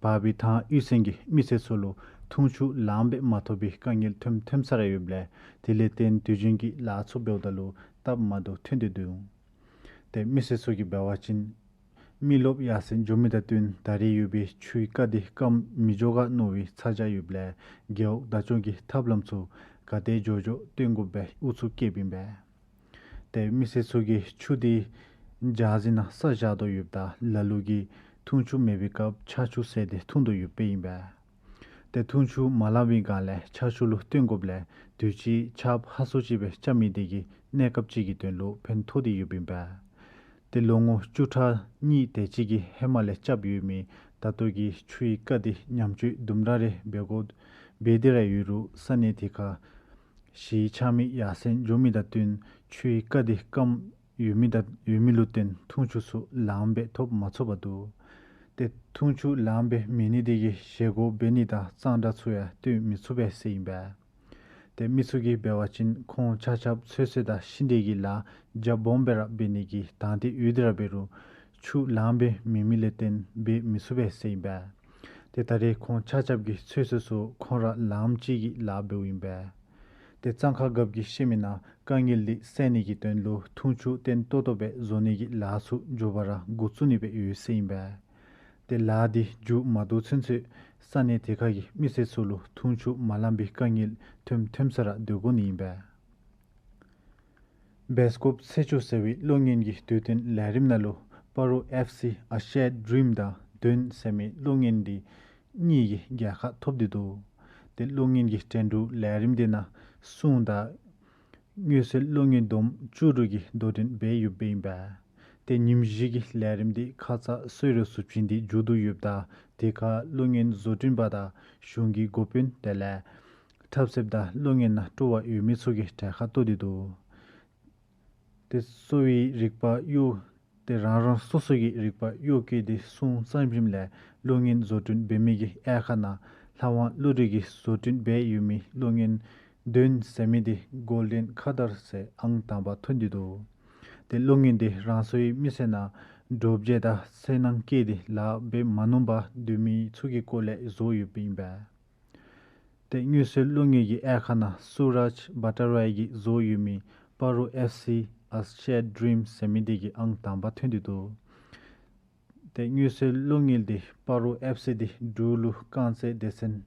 བར་པའི་ཐང་གཡུས་ཚན་གྱི་མི་སེར་ཚུ་ལུ་འཐུང་ཆུ་ལངམ་སྦེ་མ་ཐོབ་པའི་དཀའ་ངལ་ཐོནམ་ཐོནམ་ས་ར་ཡོདཔ་ལས་དེ་ལས་བརྟེན་དུས་རྒྱུན་གྱི་ལཱ་ཚུ་འབདཝ་ད་ལུ་སྟབས་མ་བདེཝ་ཐོན་ཏེ་འདུག། ཏེ་མི་སེར་ཚུ་གིས་འབད་བ་ཅིན་མི་རློབས་ཡར་སེང་འགྱོ་མི་དང་བསྟུན་ད་རེས་ཡོད་པའི་ཆུའི་རྐ་འདི་སྐམ་མི་འགྱོ་ག་མནོ་བའི་ཚ་གྱང་ཡོདཔ་ལས་རྒེད་འོག་བདག་སྐྱོང་གིས་ཐབས་ལམ་ཚུ་ག་དེ་མགྱོགས་མགྱོགས་སྟོན་དགོཔ་སྦེ་ཨུ་ཚུགས་བསྐྱེདཔ་ཨིན་པས། ཏེ་མི་སེར་ཚུ་གིས་ཆུ་འདི་ཇ་ཟི་ནང་བསགས་བཞག་དོ་ཡོདཔ་ད་ལ་ལུ་གིས་འཐུང་ཆུ་མེད་པའི་སྐབས་ཆར་ཆུ་བསལ་ཏེ་འཐུང་དོ་ཡོདཔ་ཨིན་པས། ཏེ་འཐུང་ཆུ་མ་ལང་བའི་སྒང་ལས་ཆར་ཆུ་ལུ་བརྟེན་དགོཔ་ལས་དུས་ཅི་ཆརཔ་ཧ་སོ་ཅིག་སྦེ་རྐྱབ་མི་དེ་གིས་གནས་སྐབས་ཅིག་གི་དོན་ལུ་ཕན་ཐོགས་ཏེ་ཡོདཔ་ཨིན་པས། ཏེ་ལོ་ངོ་བཅུ་ཕྲག་གཉིས་དེ་ཅིག་གི་ཧེ་མ་ལས་རྐྱབ་ཡོད་མི་ད་ལྟོ་གི་ཆུའི་རྐ་འདི་ཉམས་བཅོས་དུམ་གྲ་རེ་འབད་དགོ་འབད་དེ་ར་ཡོད་རུང་ས་གནས་དེ་ཁར་གཞིས་ཆགས་མི་ཡར་སེང་འགྱོ་མི་དང་བསྟུན་ཆུའི་རྐ་འདི་སྐམ་ཡོད་མི་དང་ཡོད་མི་ལུ་བརྟེན་འཐུང་ཆུ་ཚུ་ལངམ་སྦེ་ཐོབ་མ་ཚུགས་པར་འདུག། ཏེ་འཐུང་ཆུ་ལངམ་སྦེ་མེད་ནི་དེ་གིས་བཞེས་སྒོ་འབད་ནི་དང་གཙང་སྦྲ་ཚུ་ཡང་སྟོན་མི་ཚུགས་པས་ཟེར་ཨིན་པས། ཏེ་མི་ཚུ་གིས་འབད་བ་ཅིན་ཁོང་ཆ་ཁྱབ་ཚོད་བསྲེ་དང་ཤིང་འབྲས་ཀྱི་ལཱ་རྒྱ་སྦོམ་སྦེ་ར་འབད་ནི་གི་དང་འདོད་ཡོད་དེ་ར་འབད་རུང་ཆུ་ལངམ་སྦེ་མེད་མི་ལས་བརྟེན་འབད་མི་ཚུགས་པས་ཟེར་ཨིན་པས། ཏེ་ད་རེས་ཁོང་ཆ་ཁྱབ་ཀྱི་ཚོད་བསྲེ་ཚུ་ཁོང་ར་ལངམ་ཅིག་གིས་ལཱ་འབདཝ་ཨིན་པས། ཏེ་གཙང་ཁ་རྒཔོ་གིས་བཤད་མི་ནང་དཀའ་ངལ་འདི་སེལ་ནི་གི་དོན་ལུ་འཐུང་ཆུ་བརྟན་ཏོག་ཏོ་སྦེ་བཟོ་ནི་གི་ལཱ་ཚུ་མགྱོགས་པ་ར་འགོ་བཙུགས་ནི་སྦེ་ཡོད་ཟེར་ཨིན་པས། ཏེ་ལཱ་འདི་མཇུག་མ་བསྡུ་ཚུན་ཚོད་ས་གནས་དེ་ཁ་གི་མི་སེར་ཚུ་ལུ་འཐུང་ཆུ་མ་ལང་པའི་དཀའ་ངལ་ཐོནམ་ཐོནམ་ས་ར་སྡོད་དགོ་ནི་ཨིན་པས། སྦེལ་ཀོབ་ཚེས་བཅུ་ཟེར་བའི་གློག་བརྙན་གྱི་དུས་སྟོན་ལས་རིམ་ནང་ལུ་སྤ་རོ་ཨེཕ་སི་ཨ་ཤེཌ་ཌི་རིམ་དང་དོན་ཟེར་མི་གློག་བརྙན་འདི་གཉིས་ཀྱི་རྒྱལ་ཁ་ཐོབ་སྟེ་འདུག། ཏེ་གློག་བརྙན་གྱི་འགྲན་བསྡུར་ལས་རིམ་འདི་ནང་སྲུང་དང་མངོན་གསལ་གློག་བརྙན་བསྡོམས་བཅུ་དྲུག་གིས་དོ་འགྲན་འབད་ཡོདཔ་ཨིན་པས། ཏེ་ཉིནམ་བཞི་གི་ལས་རིམ་འདི་ཁ་ཙ་གསོལ་རས་ཚུ་བྱིན་ཏེ་མཇུག་བསྡུ་ཡོདཔ་ད་དེ་ཁར་གློག་བརྙན་བཟོ་སྐྲུན་པ་དང་གཞུང་གི་འགོ་དཔོན་དེ་ལས་འཁྲབ་གསེབ་དང་གློག་བརྙན་ནང་སྤྲོ་བ་ཡོད་མི་ཚུ་གིས་གྲལ་ཁར་གཏོགས་ཏེ་འདུག། ཏེ་གསོ་བའི་རིག་པ་གཡོ་ཏེ་རང་རང་སོ་སོ་གི་རིག་པ་གཡོ་བཀོད་དེ་སྲུང་བརྩམས་ཞིནམ་ལས་གློག་བརྙན་བཟོ་སྐྲུན་འབད་མི་གི་དབྱར་ཁ་ནང་ལྷ་དབང་བློ་གྲོས་ཀྱིས་བཟོ་སྐྲུན་འབད་ཡོད་མི་གློག་བརྙན་དོན་ཟེར་མི་འདི་གོལ་ཌེན་ཁ་དར་ཟེར་ཨང་དང་པ་ཐོན་ཏེ་འདུག། ཏེ་གློག་བརྙན་འདི་རང་སོའི་མི་སེར་ནང་འདྲོག་བྱེལ་དང་སེར་སྣང་བསྐྱེད་དེ་ལཱ་འབད་མ་ནུམ་པར་སྡོད་མི་ཚུ་གི་སྐོར་ལས་བཟོ་ཡོདཔ་ཨིན་པས། ཏེ་དངུལ་སེལ་གློག་བརྙན་གྱི་དབྱེ་ཁག་ནང་སུ་རཱཇ་བྷ་ཊ་རའི་གིས་བཟོ་ཡོད་མི་སྤ་རོ་ཨེཕ་སི་ཨ་ཤེཌ་ཌི་རིམ་ཟེར་མི་འདི་གིས་ཨང་དང་པ་ཐོན་ཏེ་འདུག། ཏེ་དངུལ་སེལ་གློག་བརྙན་འདི་སྤ་རོ་ཨེཕ་སི་འདི་འབྲུག་ལུ་རྐང་རྩེད་སྡེ་ཚན་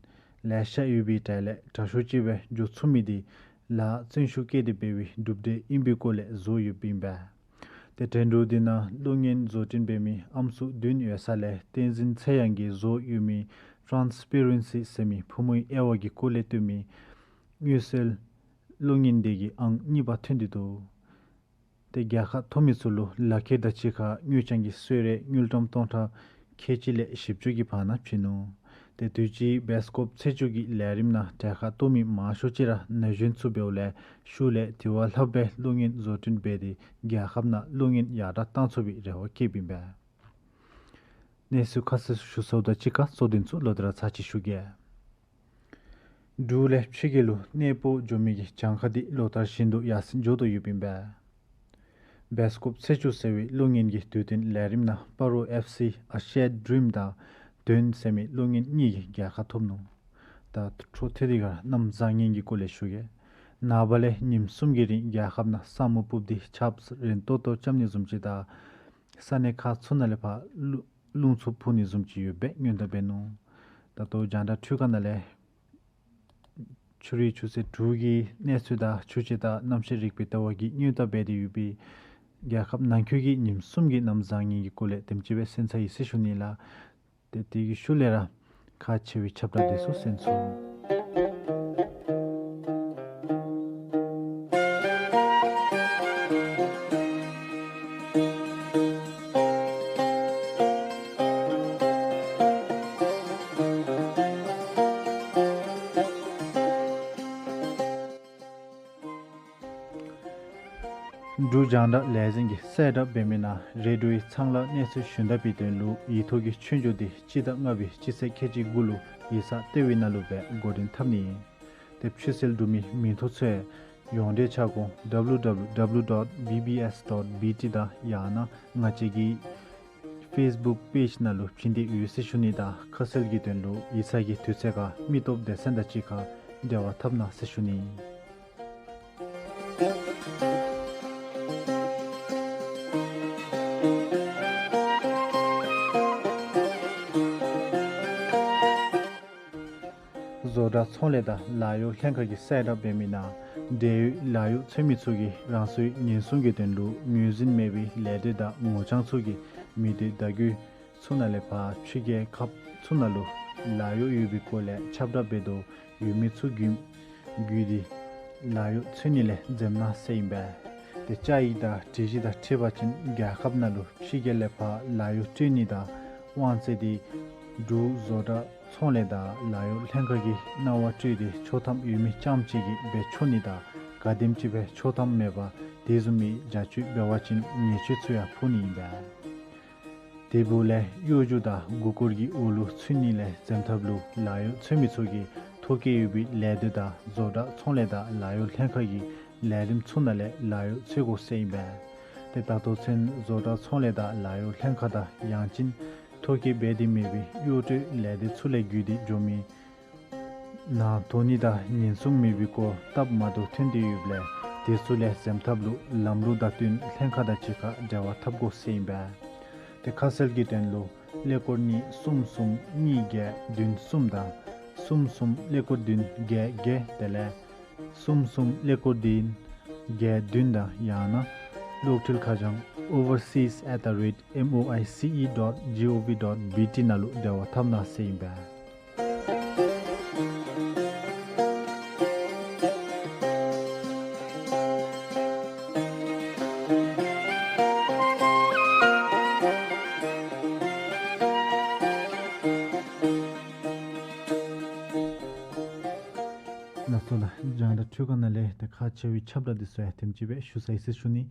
ལེ་ཤ་ཡོད་པའི་གྲས་ལས་དྲག་ཤོས་ཅིག་སྦེ་འགྱོ་ཚུགས་མི་འདི་ལཱ་བརྩོན་ཤུགས་བསྐྱེད་དེ་འབད་བའི་གྲུབ་འབྲས་ཨིན་པའི་སྐོར་ལས་བཟོ་ཡོདཔ་ཨིན་པས། ཏེ་འགྲན་བསྡུར་འདི་ནང་གློག་བརྙན་བཟོ་སྐྲུན་འབད་མི་ཨམ་སྲུ་བདུན་ཡོད་ས་ལས་བསྟན་འཛིན་ཚེ་དབྱངས་ཀྱིས་བཟོ་ཡོད་མི་ཊཱནསི་པེ་རེན་སི་ཟེར་མི་ཕོ་མོའི་དབྱེ་བ་གི་སྐོར་ལས་སྟོན་མི་དངུལ་སེལ་གློག་བརྙན་འདི་གིས་ཨང་གཉིས་པ་ཐོན་ཏེ་འདུག། ཏེ་རྒྱལ་ཁ་ཐོབ་མི་ཚུ་ལུ་ལག་ཁྱེར་དང་གཅིག་ཁར་དངུལ་རྐྱང་གི་གསོལ་རས་དངུལ་ཀྲམ་སྟོང་ཕྲག་ཁལ་གཅིག་ལས་བཞི་བཅུ་གི་བར་ན་བྱིན་ནུག། ཏེ་དུས་ཅི་བེསི་ཀོབ་ཚེས་བཅུ་གི་ལས་རིམ་ནང་གྲལ་ཁར་གཏོགས་མི་མང་ཤོས་ཅིག་ར་ན་གཞོན་ཚུ་འབདཝ་ལས་ཤུལ་ལས་དེ་བ་ལྷགཔ་སྦེ་གློག་བརྙན་བཟོ་སྐྲུན་འབད་དེ་རྒྱལ་ཁབ་ནང་གློག་བརྙན་ཡར་དྲག་བཏང་ཚུགས་པའི་རེ་བ་བསྐྱེདཔ་ཨིན་པས། གནས་ཚུལ་ཁ་གསལ་ཞུ་ཚརཝ་དང་གཅིག་ཁར་གཙོ་དོན་ཚུ་ལོག་སྟེ་ར་ཚར་གཅིག་ཞུ་གེ། འབྲུག་ལས་ཕྱི་རྒྱལ་ལུ་གནས་སྤོ་འགྱོ་མི་གི་གྱངས་ཁ་འདི་ལོ་ལྟར་བཞིན་དུ་ཡར་སེང་འགྱོ་དོ་ཡོདཔ་ཨིན་པས། བེསི་ཀོབ་ཚེས་བཅུ་ཟེར་བའི་གློག་བརྙན་གྱི་དུས་སྟོན་ལས་རིམ་ནང་སྤ་རོ་ཨེཕ་སི་ཨ་ཤེཌ་ཌི་རིམ་དང་དོན་ཟེར་མི་གློག་བརྙན་གཉིས་ཀྱིས་རྒྱལ་ཁ་ཐོབ་ནུག། ད་འཕྲོ་མཐུད་དེ་ག་ར་གནམ་བཟང་ངན་གྱི་སྐོར་ལས་ཞུ་གེ། ནངས་པ་ལས་ཉིནམ་གསུམ་གྱི་རིང་རྒྱལ་ཁབ་ནང་ས་སྨུག་ཕུབ་སྟེ་ཆརཔ་རན་ཏོག་ཏོ་རྐྱབ་ནི་བཟུམ་ཅིག་དང་ས་གནས་ཁག་ཚུ་ནང་ལས་ཕར་རླུང་རླུང་འཚུབ་འཕུ་ནི་བཟུམ་ཅིག་ཡོདཔ་སྦེ་སྔོན་བརྡ་འབད་ནུག། ད་ལྟོ་རྒྱང་བསྒྲགས་འཕྲུལ་ཁང་ནང་ལས་ཕྱི་རུའི་ཆུ་ཚོད་དྲུག་གི་གནས་ཚུལ་དང་ཆུ་སྤྱི་དང་གནམ་གཤིས་རིག་པའི་ལྟ་བ་གིས་སྔོན་བརྡ་འབད་དེ་ཡོད་པའི་རྒྱལ་ཁབ་ནང་འཁོད་ཀྱི་ཉིནམ་གསུམ་གྱི་གནམ་བཟང་ངན་གྱི་སྐོར་ལས་དེམ་ཅིག་སྦེ་གསན་ཚར་ཡི་ཟེར་ཞུ་ནི་ལགས། ཏེ་དེ་གི་ཤུལ་ལས་ར་ཁག་ཆེ་བའི་ཁྱབ་བསྒྲགས་འདི་ཚུ་གསན་ཚུགས། འབྲུག་རྒྱང་བསྒྲགས་ལས་འཛིན་གྱིས་གསལ་བསྒྲགས་འབད་མི་ནང་རེ་ཌིའོའི་ཚང་ལག་གནས་ཚུལ་ཞུན་དག་པའི་དོན་ལུ་ཡིག་ཐོག་གི་ཆོས་རྒྱུགས་འདི་སྤྱི་ཟླ་ལྔ་པའི་སྤྱི་ཚེས་ཁལ་གཅིག་དགུ་ལུ་ཡིག་ཚང་ལྟེ་བའི་ནང་ལུ་སྦེ་འགོ་འདྲེན་འཐབ་ནི་ཨིན། ཏེ་ཕྱིར་གསལ་འབྲུག་མི་མིང་ཐོ་ཚུ་ཡང་འབྲེལ་ཆ་ཁུངས་ཌབ་ལུ་ཌབ་ལུ་ཌབ་ལུ་ཌོཊ་བི་བི་ཨེསི་ཌོཊ་བི་ཊི་དང་ཡང་ན་ང་བཅས་ཀྱི་ཕེསི་བུཀ་པེཇ་ནང་ལུ་བྱིན་ཏེ་ཡོད་ཟེར་ཞུ་ནི་དང་ཁ་གསལ་གྱི་དོན་ལུ་ཡིག་ཚང་གི་དུས་ཚོད་ཁར་མི་སྟོབས་སྡེ་ཚན་དང་གཅིག་ཁར་འབྲེལ་བ་འཐབ་གནང་ཟེར་ཞུ་ནི། བཟོ་གྲྭ་ཚོང་ལས་དང་ལཱ་གཡོག་ལྷན་ཁག་གིས་གསལ་བསྒྲགས་འབད་མི་ནང་འབྲེལ་ཡོད་ལཱ་གཡོག་འཚོལ་མི་ཚུ་གིས་རང་སོའི་ཉེན་སྲུང་གི་དོན་ལུ་ངོས་འཛིན་མེད་པའི་ལས་སྡེ་དང་ངོ་རྐྱང་ཚུ་གིས་མི་སྡེ་བརྡ་བརྒྱུད་ཚུ་ནང་ལས་ཕར་ཕྱི་རྒྱལ་ཁབ་ཚུ་ནང་ལུ་ལཱ་གཡོག་ཡོད་པའི་སྐོར་ལས་ཁྱབ་བསྒྲགས་འབད་དོ་ཡོད་མི་ཚུ་བརྒྱུད་བརྒྱུད་དེ་ལཱ་གཡོག་འཚོལ་ནི་ལས་འཛེམ་གནང་ཟེར་ཨིན་པས། ཏེ་བཅའ་ཡིག་དང་སྒྲིག་གཞི་དང་འཁྲིལ་བ་ཅིན་རྒྱལ་ཁབ་ནང་ལུ་ཕྱི་རྒྱལ་ལས་ཕར་ལཱ་གཡོག་སྤྲོད་ནི་དང་དབང་ཚད་འདི་འབྲུག་བཟོ་གྲྭ་ཚོང་ལས་དང་ལཱ་གཡོག་ལྷན་ཁག་གིས་གནང་བ་སྤྲོད་དེ་ཆོག་ཐམ་ཡོད་མི་རྐྱངམ་གཅིག་གིས་འབད་ཆོག་ནི་དང་ག་དེམ་ཅིག་སྦེ་ཆོག་ཐམ་མེད་པར་དེ་བཟུམ་མའི་བྱ་སྤྱོད་འབད་བ་ཅིན་ཉེས་སྤྱོད་ཚུ་ཡང་ཕོག་ནི་ཨིན་པས། དེ་འབདཝ་ལས་གཡོ་སྒྱུ་དང་མགུ་སྐོར་གྱི་འོག་ལུ་ཚུད་ནི་ལས་འཛེམ་ཐབས་ལུ་ལཱ་གཡོག་འཚོལ་མི་ཚུ་གིས་ཐོ་བཀོད་ཡོད་པའི་ལས་སྡེ་དང་བཟོ་གྲྭ་ཚོང་ལས་དང་ལཱ་གཡོག་ལྷན་ཁག་གི་ལས་རིམ་ཚུ་ནང་ལས་ལཱ་གཡོག་འཚོལ་དགོ་ཟེར་ཨིན་པས། ཏེ་ད་ལྟོ་ཚུན་བཟོ་གྲྭ་ཚོང་ལས་དང་ལཱ་གཡོག་ལྷན་ཁག་དང་ཡང་ཅིན་ཐོ་བཀོད་འབད་དེ་མེད་པའི་གཡོག་སྤྲོད་ལས་སྡེ་ཚུ་ལས་བརྒྱུད་དེ་འགྱོ་མི་ནང་དོ་ནི་དང་ཉེན་སྲུང་མེད་པའི་སྐོར་སྟབས་མ་བདེཝ་ཐོན་ཏེ་ཡོདཔ་ལས་དེ་ཚུ་ལས་འཛེམ་ཐབས་ལུ་ལམ་ལུགས་དང་བསྟུན་ལྷན་ཁག་དང་གཅིག་ཁར་འབྲེལ་བ་འཐབ་དགོ་ཟེར་ཨིན་པས། ཏེ་ཁ་གསལ་གྱི་དོན་ལུ་ཀླད་ཀོར་གཉིས་གསུམ་གསུམ་གཉིས་བརྒྱད་བདུན་གསུམ་དང་གསུམ་གསུམ་ཀླད་ཀོར་བདུན་བརྒྱད་བརྒྱད་དེ་ལས་གསུམ་གསུམ་ཀླད་ཀོར་བདུན་བརྒྱད་བདུན་དང་ཡང་ན་གློག་འཕྲུལ་ཁ་བྱང་ཨོ་ཝར་སིས་ཨེཊ་ད་རེཊ་ཨེམ་ཨོ་ཨའི་སི་ཨི་ཌོཊ་ཇི་ཨོ་ཝི་ཌོཊ་བི་ཊི་ནང་ལུ་འབྲེལ་བ་འཐབ་གནང་ཟེར་ཨིན་པས། ལགས་སོ་ལགས། རྒྱང་བསྒྲགས་འཕྲུལ་ཁང་ནང་ལས་ཏེ་ཁག་ཆེ་བའི་ཁྱབ་བསྒྲགས་འདི་ཚུ་ཡང་དེམ་ཅིག་སྦེ་ཞུ་ཚར་ཡི་ཟེར་ཞུ་ནི།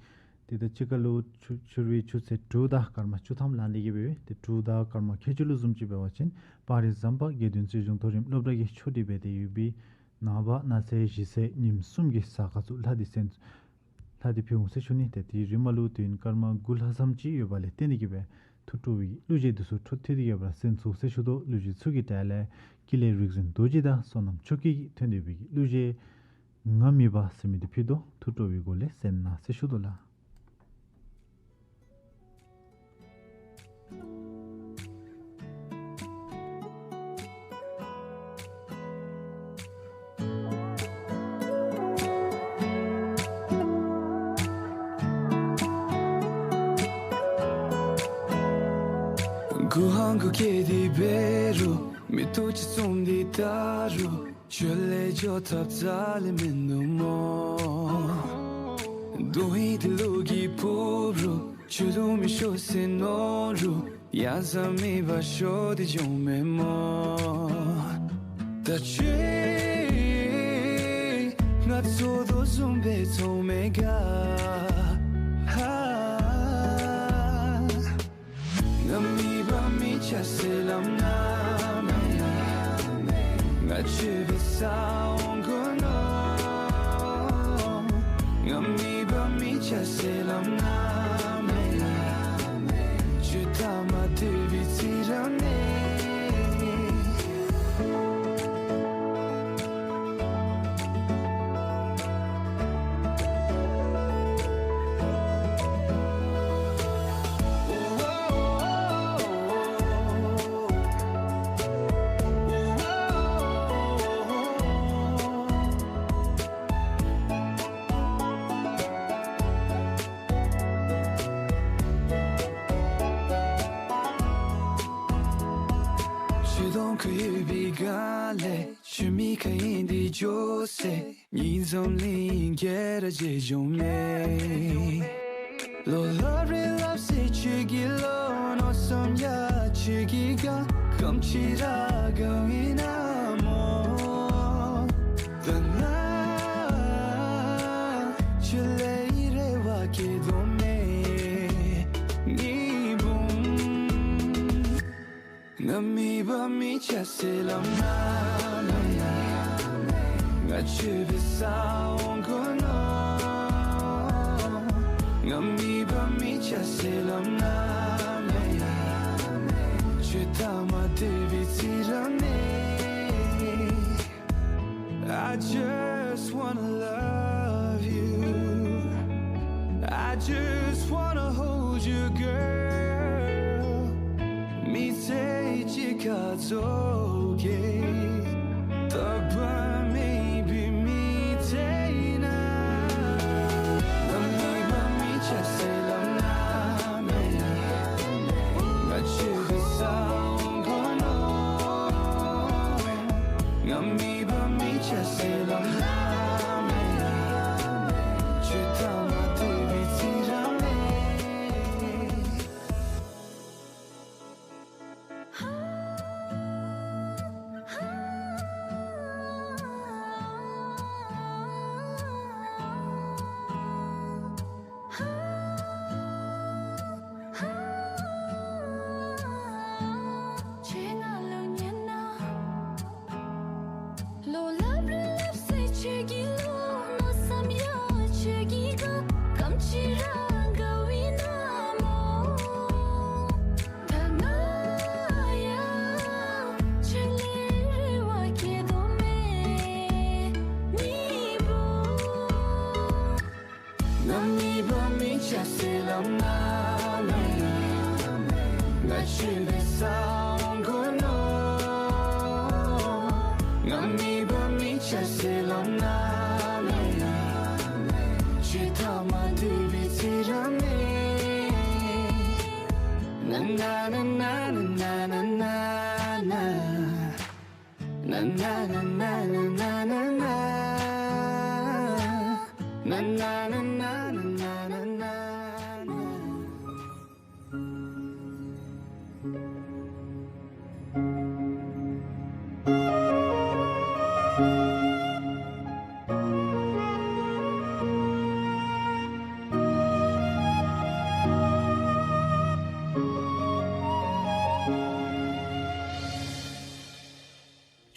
ཏེ་ད་ཕྱི་ཁ་ལུ་ཕྱི་ཕྱི་རུའི་ཆུ་ཚོད་དྲུག་དང་སྐར་མ་བཅུ་ཐམ་ལང་སྟེ་གི་སྦེ་ཏེ་དྲུག་དང་སྐར་མ་ཁལ་གཅིག་ལུ་བཟུམ་ཅིག་འབད་བ་ཅིན་སྤ་རི་ཟམ་པ་དགེ་འདུན་ཆོས་འབྱུང་མཐོ་རིམ་སློབ་གྲྭ་གིས་ཕྱོགས་སྒྲིག་འབད་དེ་ཡོད་པའི་ནངས་པ་གནངས་ཚེ་གཞེས་ཚེ་ཉིནམ་གསུམ་གྱི་གཟའ་སྐར་ཚུ་ལྷག་སྟེ་གསན་ལྷག་སྟེ་ཕུལ་འོང་ཟེར་ཞུ་ནི། ཏེ་དེའི་རིང་མ་ལུ་དུས་ཡུན་སྐར་མ་དགུ་ལྷག་ཙམ་ཅིག་ཡོད་པ་ལས་བརྟེན་ཏེ་གི་སྦེ་ ཐུགས་སྤྲོ་བའི་གླུ་གཞས་འདི་ཚུ་འཕྲོ་མཐུད་དེ་གི་སྦེ་ར་གསན་ཚུགས་ཟེར་ཞུ་དོ། གླུ་གཞས་ཚུ་གི་གྲས་ལས་ཀུན་ལེགས་རིག་འཛིན་རྡོ་རྗེ་དང་བསོད་ནམས་ཆོས་སྐྱིད་ཀྱིས་ཐོན་ཏེ་སྦེ་གླུ་གཞས་ང་མི་པ་ཟེར་མི་འདི་ཕུལ་དོ། ཐུགས་སྤྲོ་བའི་སྒོ་ལས་གསན་གནང་ཟེར་ཞུ་དོ་ལགས། སྒོ་ཧང་གུ་ཁེ་དེ་འབད་རུང་མིག་ཏོ་གཅིག་བཙུམ་སྟེ་བལྟ་རུང་ཁྱོད་ལས་འགྱོ་ཐབས་རྩ་ལས་མིན་འདུག་སྨོ། དོན་ཧིང་འདི་ལུ་གི་ཕུབ་རུང་ཁྱོད་ལུ་མི་ཤོར་ཟེར་མནོ་རུང་ཡ་ཟ་མེད་པར་ཤོར་ཏེ་འགྱོ་མས་སྨོ། ད་ཁྱོད་ང་འཚོལ་དོ་བཟུམ་སྦེ་འཚོལ་མས་ག། ཧ། ང་མེད་པར་མི་བྱ་ཟེར་སླབ་ན་མེན། ང་ཁྱོད་འབད་སར་འོང་དགོ་ནོ། ང་མེད་པར་མི་བྱ་ཟེར་སླབ་ན་མེན། ཁྱོད་ད་མ་སྡོད་པའི་ཚེ་ར་མེད། ཁྱོད་དང་ཁོ་ཡོད་པའི་སྒང་ལས་ཁྱོད་མེད་ཁ་ཡིན་འདི་འགྱོ་ཟེར། ཉིན་འཛམ་གླིང་ག་ར་བརྗེད་འགྱོ་མས། བློ་སླབ་རེ་སླབ་ཟེར་ཁྱོད་ཀྱི་བློ། མནོ་བསམ་ཡང་ཁྱོད་ཀྱི་ག་སྐམ་ཅིག་ར་དགའ་བའི་ན་མོ། ད་ང་ཁྱོད་ལས་རེ་བ་སྐྱེ་དོ་མེད་ཉི་འབུམ། ང་མེད་པར་མི་བྱ་ཟེར་སླབ་ན་མེན། ང་ཁྱོད་འབད་སར་འོང་དགོ་ནོ། ང་མེད་པར་མི་བྱ་ཟེར་སླབ་ན་མེན། ཁྱོད་ད་མ་སྡོད་པའི་ཚེ་ར་མེད། I just wanna love you. I just wanna hold you, girl. མི་ཚེ་གཅིག་ཁ་ཙ་གི་རྟག་པ་མེད་པའི་མི་ཚེ་ནང་། ང་མེད་པར་མི་བྱ་ཟེར་སླབ་ན་མེན། ང་ཁྱོད་འབད་སར་འོང་དགོ་ནོ། ང་མེད་པར་མི་བྱ་ཟེར་སླབ་ན་མེན། ཁྱོད་ད་མ་སྡོད་པའི་ཚེ་ར་མེད། ཁྱོད་ང་ལུ་ཉན་ན། བློ་སླབ་རེ་སླབ་ཟེར་ཁྱོད་ཀྱི་བློ། མནོ་བསམ་ཡང་ཁྱོད་ཀྱི་ག་སྐམ་ཅིག་ར་དགའ་བའི་ན་མོ། ད་ང་ཡང་ཁྱོད་ལས་རེ་བ་སྐྱེ་དོ་མེད་ཉི་འབུམ། ང་མེད་པར་མི་བྱ་ཟེར་སླབ་ན་མེན། ང་ཁྱོད་འབད་སར་འོང་དགོ་ནོ། ང་མེད་པར་མི་བྱ་ཟེར་སླབ་ན་མེན། ཁྱོད་ད་མ་སྡོད་པའི་ཚེ་ར་མེད། ན་ན་ན་ན།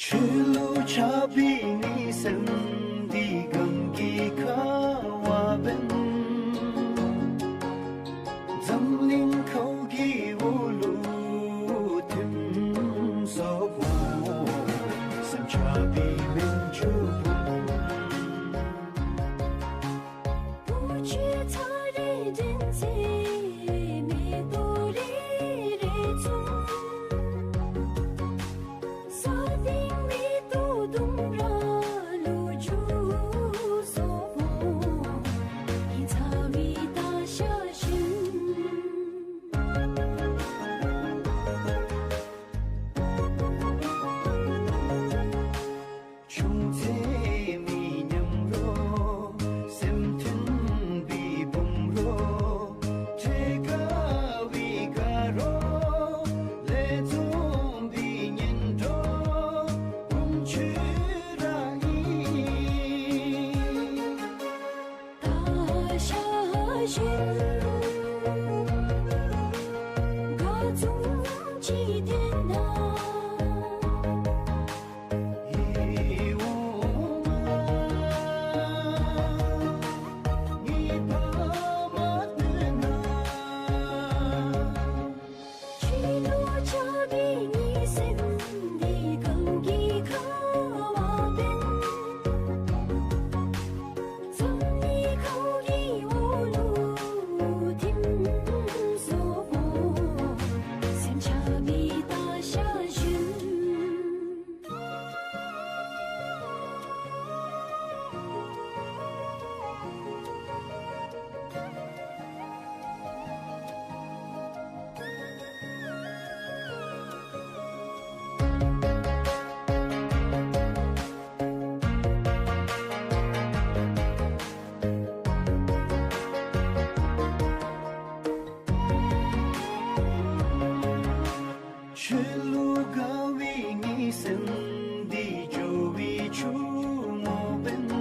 ཁྱོད་ལུ་ཆགས་པའི་ནི་སེམས་འདི་གངས་ཀྱི་ཁ་བ་འབད། འཛམ་གླིང་ཁོག་གི་འོག་ ཆུང་ཚེ་མི་ཉམས་རོགས། སེམས་མཐུན་པའི་བུམ་རོགས། འཕྲད་དཀའ་བའི་དགའ་རོགས། ལས་རྩོམ་པའི་གཉེན་གྲོགས། བུམ་ཁྱོད་ར་ཨིན། ད་ཤ་ཞུན་ག་ཙུམ་ཅིག་བཏོན་ན། ཨེ་འོ་མ་ངེའི་ཕ་མ་བཏོན་ན། ཁྱོད་ལུ་ཆགས་པའི་ངེའི་སེམས་འདི་གངས་ཀྱི་ཁ་བ་བཏོན། ཚང་ནི་ཁོ་གི་འོག་ལུ་ཐིམ་སོང་པོ། སེམས་ཆགས་པའི་ད་ཤ་ཞུན། ཁྱོད་ལུ་དགའ་བའི་ངེའི་སེམས་འདི་འགྱོ་བའི་ཆུ་མོ་བན།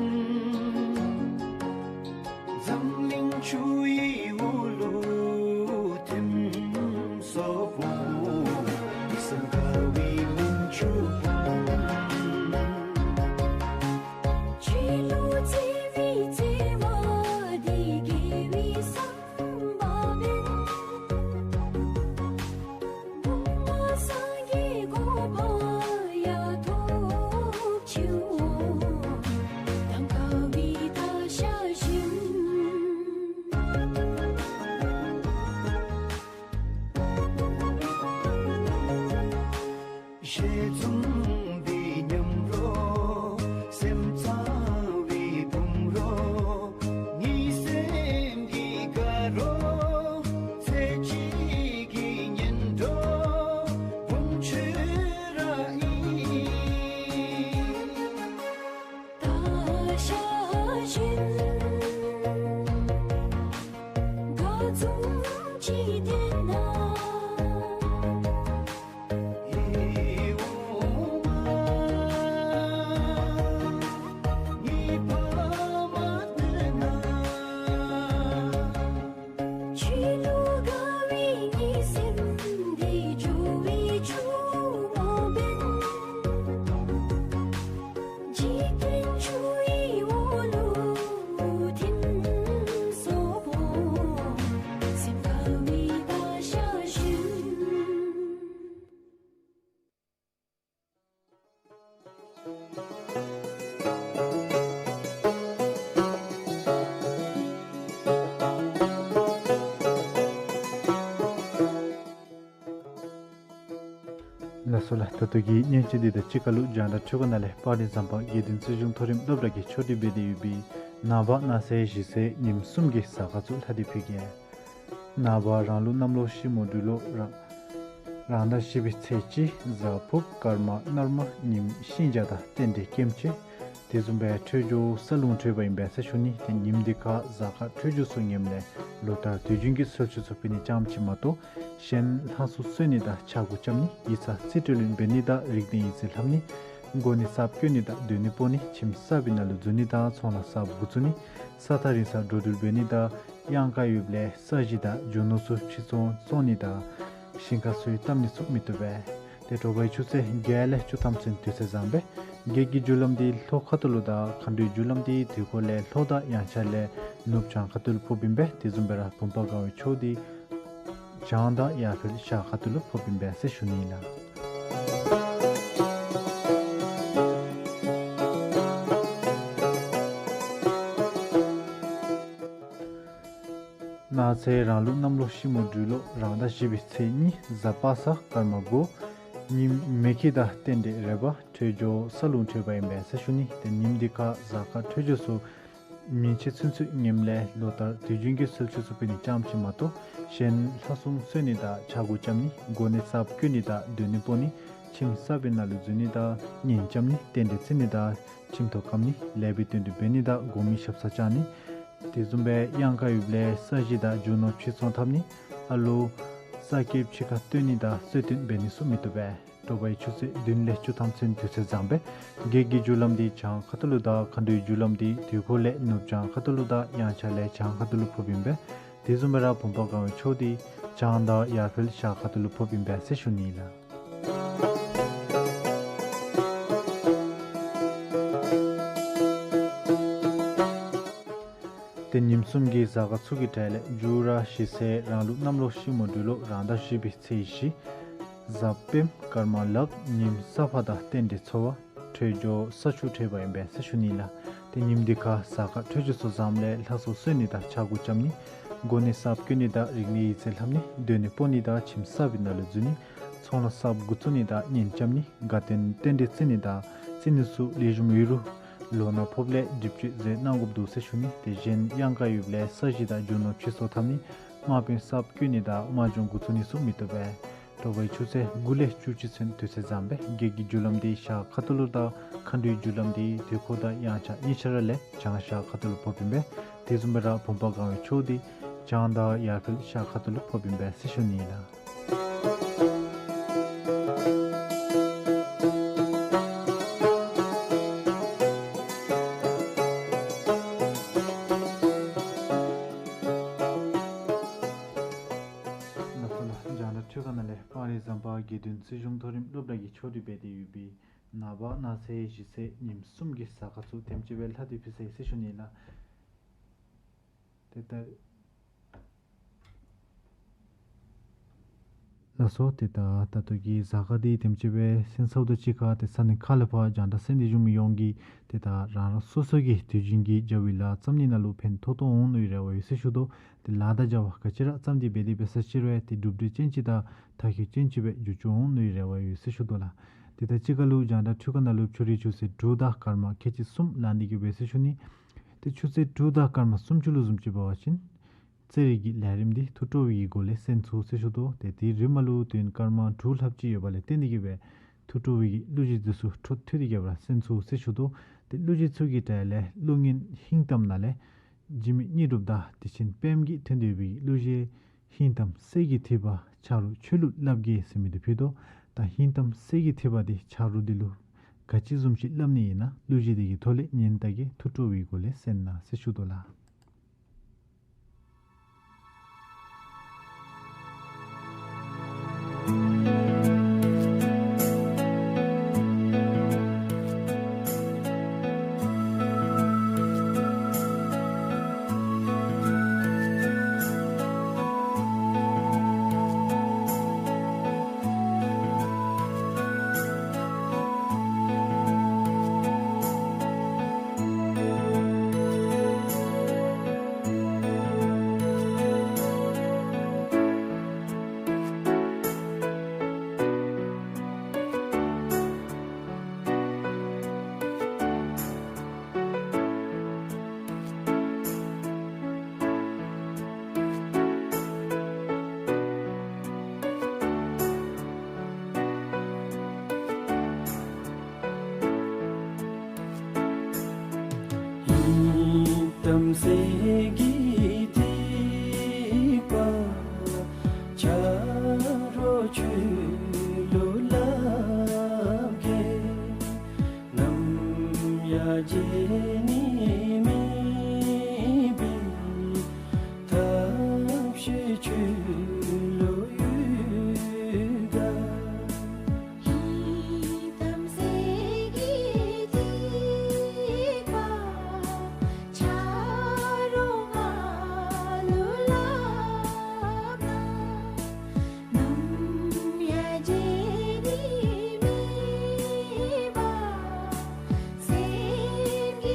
འཛམ་གླིང་ཆུ་ཡི་འོག་ལུ་ཐིམ་སོང་པོ། སེམས་དགའ་བའི་མུན་ཆུ་བན། ཁྱོད་ལུ་བརྩེ་བའི་བརྩེ་བ་འདི་དགེ་བའི་ས། ཞལ་འཛོམས་པའི་མཉམ་རོགས། སེམས་གཙང་བའི་བུམ་རོགས། ངེའི་སེམས་ཀྱི་དགའ་རོགས། ཚེ་གཅིག་གི་གཉེན་གྲོགས། བུམ་ཁྱོད་ར་ཨིན། ད་ཤ་ཞུན་ག་ཙུམ་ཅིག་བཏོན་ན། ཨེ་འོ་མ་ངེའི་ཕ་མ་བཏོན་ན། ཁྱོད་ལུ་དགའ་བའི་ངེའི་སེམས་འདི་འགྱོ་བའི་ཆུ་མོ་བན། འཇིག་རྟེན་ཆུ་ཡི་འོག་ལུ་ཐིམ་སོང་པོ། སེམས་དགའ་བའི་ད་ཤ་ཞུན། ལགས་སོ་ལགས། ད་ལྟོ་གི་བརྙན་འཕྲིན་འདི་དང་གཅིག་ཁར་ལུ་རྒྱང་བསྒྲགས་འཕྲུལ་ཁང་ནང་ལས་པར་རིས་བཟང་པོ་དགེ་འདུན་རྩེ་གཞུང་མཐོ་རིམ་སློབ་གྲྭ་གིས་ཕྱོགས་སྒྲིག་འབད་དེ་ཡོད་པའི་ནངས་པ་གནངས་ཚེ་གཞེས་ཚེ་ཉིནམ་གསུམ་གྱི་གཟའ་སྐར་ཚུ་ལྷག་སྟེ་ཕུལ་གེ། ནངས་པ་རང་ལུགས་གནམ་ལོ་ཤིང་མོ་སྦྲུལ་ལོ་རང་རང་ཟླ་བཞི་པའི་ཚེས་གཅིག་གཟའ་ཕུརཔ་སྐར་མ་ནར་མ་ཉིམ་ཤིང་བྱ་དང་རྟེན་འབྲེལ་སྐྱེམས་ཆེ། དེ་བཟུམ་སྦེ་འཕྲོད་སྦྱོར་ས་རླུང་འཕྲོད་པ་ཨིན་པས་ཟེར་ཞུ་ནི། ཏེ་ཉིནམ་འདི་ཁར་གཟའ་སྐར་འཕྲོད་སྦྱོར་ཚུ་ངནམ་ལས་ལོ་ལྟར་དུས་རྒྱུན་གྱི་སྲོལ་ཆུ་ཚུ་ཕུལ་ནི་ཙམ་ཅིག་མ་གཏོགས་གཞན་ལྷ་སྲུང་གསོལ་ནི་དང་ཕྱག་གུ་རྐྱབ་ནི་ཡིག་ཚང་རྩིས་སྤྲོད་ལེན་འབད་ནི་དང་རིག་སྟེང་ཡིག་རྩིས་ལྷབ་ནི་གོ་གནས་གསརཔ་བསྐོ་ནི་དང་སྡོད་གནས་སྤོ་ནི་ཁྱིམ་གསར་པའི་ནང་ལུ་འཛུལ་ནི་དང་ཚོང་ལཱ་གསརཔ་འགོ་བཙུགས་ནི་ས་ཐག་རིང་སར་འགྲོ་འགྲུལ་འབད་ནི་དང་གཡང་ཁ་ཡོདཔ་ལས་ས་གཞི་དང་རྒྱུ་ནོར་ཚུ་ཕྱིར་ཚོང་བཙོང་ནི་དང་ཞིང་ཁ་ཚུ་བཏབ་ནི་ཚུ་མི་བཏུབ་པས། ཏེ་དྲོ་པའི་ཆུ་ཚོད་བརྒྱད་ལས་བཅུ་ཐམ་ཚུན་དུས་ཚོད་བཟང་པས། བགེགས་ཀྱི་རྒྱུ་ལམ་འདི་ལྷོ་ཁ་ཐུག་ལུ་དང་མཁའ་འགྲོའི་རྒྱུ་ལམ་འདི་དུས་འཁོར་ལས་ལྷོ་དང་ཡང་ཆ་ལས་ནུབ་བྱང་ཁ་ཐུག་ལུ་ཕོགཔ་ཨིན་པས། དེ་བཟུམ་སྦེ་ར་བུམ་པ་གང་བའི་ཕྱོགས་འདི་བྱང་དང་ཡར་འཕེལ་ཤར་ཁ་ཐུག་ལུ་ཕོགཔ་ཨིན་པས་ཟེར་ཞུ་ནི་ཨིན་ལགས། གནངས་ཚེ་རང་ལུགས་གནམ་ལོ་ཤིང་མོ་སྦྲུལ་ལོ་རང་ཟླ་བཞི་པའི་ཚེས་གཉིས་གཟའ་པ་སངས་སྐར་མ་དགུ། ཉིནམ་མེ་ཁྱི་དང་རྟེན་འབྲེལ་རེ་བ་འཕྲོད་སྦྱོར་ས་རླུང་འཕྲོད་པ་ཨིན་པས་ཟེར་ཞུ་ནི། ཏེ་ཉིནམ་འདི་ཁར་གཟའ་སྐར་འཕྲོད་སྦྱོར་ཚུ་ ཉིན་ཕྱེད་ཚུན་ཚོད་ངནམ་ལས་ལོ་ལྟར་དུས་རྒྱུན་གྱི་སྲོལ་ཆུ་ཚོད་སྤེལ་ནི་ཙམ་ཅིག་མ་གཏོགས་གཞན་ལྷ་སྲུང་གསོལ་ནི་དང་ཕྱག་མགུ་བཅམ་ནི་གོ་གནས་གསརཔ་བསྐོ་ནི་དང་མདུན་ནི་སྤོ་ནི་ཁྱིམ་གསར་པའི་ནང་ལུ་འཛུལ་ནི་དང་གཉེན་བཅམ་ནི་རྟེན་འབྲེལ་བརྩི་ནི་དང་ཁྱིམ་ཐོག་བཀབ་ནི་ལེགས་པའི་དོན་དུ་འབད་ནི་དང་དགོ་མི་ཞབས་སར་བཅར་ནི་དེ་བཟུམ་སྦེ་གཡང་དཀར་ཡུལ་ལས་ས་གཞི་དང་རྒྱུ་ནོར་ཕྱིར་ཚོང་འཐབ་ནི་ཨ་ལུ་ས་སྐྱེས་ཕྱི་ཁར་བཏོན་ནི་དང་གསོལ་སྟོན་འབད་ནི་ཚུ་མི་བཏུབ་པས། དྲོ་པའི་ཆུ་ཚོད་བདུན་ལས་བཅུ་ཐམ་ཚུན་དུས་ཚོད་བཟང་པས། བགེགས་ཀྱི་རྒྱུ་ལམ་འདི་བྱང་ཁ་ཐུག་ལུ་དང་མཁའ་འགྲོའི་རྒྱུ་ལམ་འདི་དུས་འཁོར་ལས་ནུབ་བྱང་ཁ་ཐུག་ལུ་དང་དབྱངས་འཆར་ལས་བྱང་ཁ་ཐུག་ལུ་ཕོགཔ་ཨིན་པས། དེ་བཟུམ་སྦེ་ར་བུམ་པ་གང་བའི་ཕྱོགས་འདི་བྱང་དང་ཡར་འཕེལ་ཤར་ཁ་ཐུག་ལུ་ཕོགཔ་ཨིན་པས་ཟེར་ཞུ་ནི་ལགས། ཏེ་ཉིནམ་གསུམ་གྱི་གཟའ་སྐར་ཚུ་གི་གྲས་ལས་མཇུག་ར་ཞི་བསིལ་རང་ལུགས་གནམ་ལོ་ཤིང་མོ་སྦྲུལ་ལོ་རང་ཟླ་བཞི་པའི་ཚེས་བཞི། གཟའ་སྤེནམ་སྐར་མ་ལག་ཉིནམ་ས་ཕག་དང་རྟེན་འབྲེལ་འཚོ་བ་འཕྲོད་སྦྱོར་ས་ཆུ་འཕྲོད་པ་ཨིན་པས་ཟེར་ཞུ་ནི་ལགས། ཏེ་ཉིནམ་འདི་ཁར་གཟའ་སྐར་འཕྲོད་སྦྱོར་ཚུ་བཟངམ་ལས་ལྷ་སྲུང་གསོལ་ནི་དང་ཕྱག་མགུ་བཅམ་ནི་གོ་གནས་གསརཔ་བསྐོ་ནི་དང་རིག་གནས་ཡིག་ཚད་ལྷབ་ནི་མདུན་ནི་སྤོ་ནི་དང་ཁྱིམ་གསར་པའི་ནང་ལུ་འཛུལ་ནི་ཚོང་ལཱ་གསརཔ་འགོ་བཙུགས་ནི་དང་གཉེན་བཅམ་ནི་དགའ་སྟོན་རྟེན་འབྲེལ་བརྩི་ནི་དང་བརྩི་ནི་ཚུ་ལེགས་ཤོམ་ཡོད་རུང་ལོ་ན་ཕོགཔ་ལས་སྒྲིབ་བཅོས་མཛད་གནང་དགོཔ་འདུག་ཟེར་ཞུ་ནི། དེ་གཞན་གཡང་དཀར་ཡུལ་ལས་ས་གཞི་དང་རྒྱུ་ནོར་ཕྱིར་ཚོང་འཐབ་ནི་དམག་དཔོན་གསརཔ་བསྐོ་ནི་དང་དམག་སྦྱོང་འགོ་བཙུགས་ནི་ཚུ་མི་བཏུབ་པས། དྲོ་པའི་ཆུ་ཚོད་དགུ་ལས་བཅུ་གཅིག་ཚུན་དུས་ཚོད་བཟང་པས། བགེགས་ཀྱི་རྒྱུ་ལམ་འདི་ཤར་ཁ་ཐུག་ལུ་དང་མཁའ་འགྲོའི་རྒྱུ་ལམ་འདི་དུས་འཁོར་དང་དབྱངས་འཆར་གཉིས་ཆ་ར་ལས་བྱང་ཤར་ཁ་ཐུག་ལུ་ཕོགཔ་ཨིན་པས། དེ་བཟུམ་སྦེ་ར་བུམ་པ་གང་བའི་ཕྱོགས་འདི་བྱང་དང་ཡར་འཕེལ་ཤར་ཁ་ཐུག་ལུ་ཕོགཔ་ཨིན་པས་ཟེར་ཞུ་ནི་ཨིན་ལགས། ལགས་སོ་ལགས། རྒྱང་བསྒྲགས་འཕྲུལ་ཁང་ནང་ལས་སྤང་རི་ཟམ་པ་དགེ་འདུན་རྩིས་གཞུང་མཐོ་རིམ་སློབ་གྲྭ་གི་ཕྱོགས་སྒྲིག་འབད་དེ་ཡོད་པའི་ནངས་པ་གནངས་ཚེ་གཞེས་ཚེ་ཉིནམ་གསུམ་གྱི་གཟའ་སྐར་ཚུ་དེམ་ཅིག་སྦེ་ལྷག་སྟེ་ཕུལ་ཚར་ཡི་ཟེར་ཞུ་ནི་ཨིན་ལགས། ཏེ་ད་ལགས་སོ། ཏེ་ད་ད་ལྟོ་གི་གཟའ་སྐར་འདི་དེམ་ཅིག་སྦེ་གསན་ཚརཝ་དང་གཅིག་ཁར་ཏེ་ས་གནས་ཁག་ལས་ཕར་རྒྱང་བསྒྲགས་གསན་ཏེ་བཞུགས་མི་ཡོངས་ཀྱིས་ཏེ་ད་རང་རང་སོ་སོ་གི་དུས་རྒྱུན་གྱི་བྱ་བའི་ལཱ་བརྩམ་ནི་ནང་ལུ་ཕན་ཐོགས་ཐོགས་འོང་མནོ་བའི་རེ་བ་ཡོད་ཟེར་ཞུ་དོ། ཏེ་ལཱ་དང་བྱ་བ་ག་ཅི་ར་བརྩམས་ཏེ་འབད་དེ་འབད་ས་ཅིག་རུང་ཏེ་གྲུབ་འབྲས་ཅན་ཅིག་དང་མཐར་འཁྱོལ་ཅན་ཅིག་སྦེ་འགྱུར་བཅོས་འོང་མནོ་བའི་རེ་བ་ཡོད་ཟེར་ཞུ་དོ་ལགས། ཏེ་ད་ཅི་ཁ་ལུ་རྒྱང་བསྒྲགས་འཕྲུལ་ཁང་ནང་ལུ་ཕྱོགས་རིས་ཆུ་ཚོད་དྲུག་དང་སྐར་མ་ཁལ་གཅིག་གསུམ་ལང་སྟེ་གི་འབད་ཟེར་ཞུ་ནི། ཏེ་ཆུ་ཚོད་དྲུག་དང་སྐར་མ་སུམ་ཅུ་ལུ་བཟུམ་ཅིག་འབད་བ་ཅིན་ཚེ་རིང་གི་ལས་རིམ་འདི་ཐུགས་སྤྲོ་བའི་གི་སྒོ་ལས་གསན་ཚུགས་ཟེར་ཞུ་དོ། ཏེ་དེ་རིངམ་ལུ་དུས་ཡུན་སྐར་མ་དྲུག་ལྷགཔ་ཅིག་ཡོད་པ་ལས་བརྟེན་ཏེ་གི་སྦེ་ཐུགས་སྤྲོ་བའི་གི་གླུ་གཞས་འདི་ཚུ་འཕྲོ་མཐུད་དེ་གི་སྦེ་ར་གསན་ཚུགས་ཟེར་ཞུ་དོ། ཏེ་གླུ་གཞས་ཚུ་གི་གྲས་ལས་གླུ་སྙན་ཧིང་གཏམ་ནང་ལས་འཇིགས་མེད་དངོས་གྲུབ་དང་དེ་བཞིན་པདྨ་གིས་འཐེན་ཏེ་ཡོད་པའི་གླུ་གཞས་ཧིང་གཏམ་གསེར་གྱི་ཐིགས་པ་ཆ་རོགས་ཆོས་ལུགས་བསླབ་དགེ་ཟེར་མི་འདི་ཕུལ་དོ། ད་ཧིང་གཏམ་གསེར་གྱི་ཐིགས་པ་འདི་ཆ་རོགས་འདི་ལུ་ག་ཅི་བཟུམ་ཅིག་སླབ་ནི་ཨིན་ན་གླུ་གཞས་འདི་གི་ཐོག་ལས་ཉན་ད་གེ། ཐུགས་སྤྲོ་བའི་སྒོ་ལས་གསན་གནང་ཟེར་ཞུ་དོ་ལགས། ཧིང་གཏམ་གསེར་གྱི་ཐིགས་པ་ཆ་རོགས་ཆོས་ལུགས་བསླབ་དགེ། ནམ་ཡང་བརྗེད་ནི་མེད་པའི་ཐབས་ཤེས་ཆོས་ལུགས་ཡོད་ག། ཧིང་གཏམ་གསེར་གྱི་ཐིགས་པ་ཆ་རོགས་ང་ལུ་སླབ་ག། ནམ་ཡང་བརྗེད་ནི་མེད་པར་སེམས་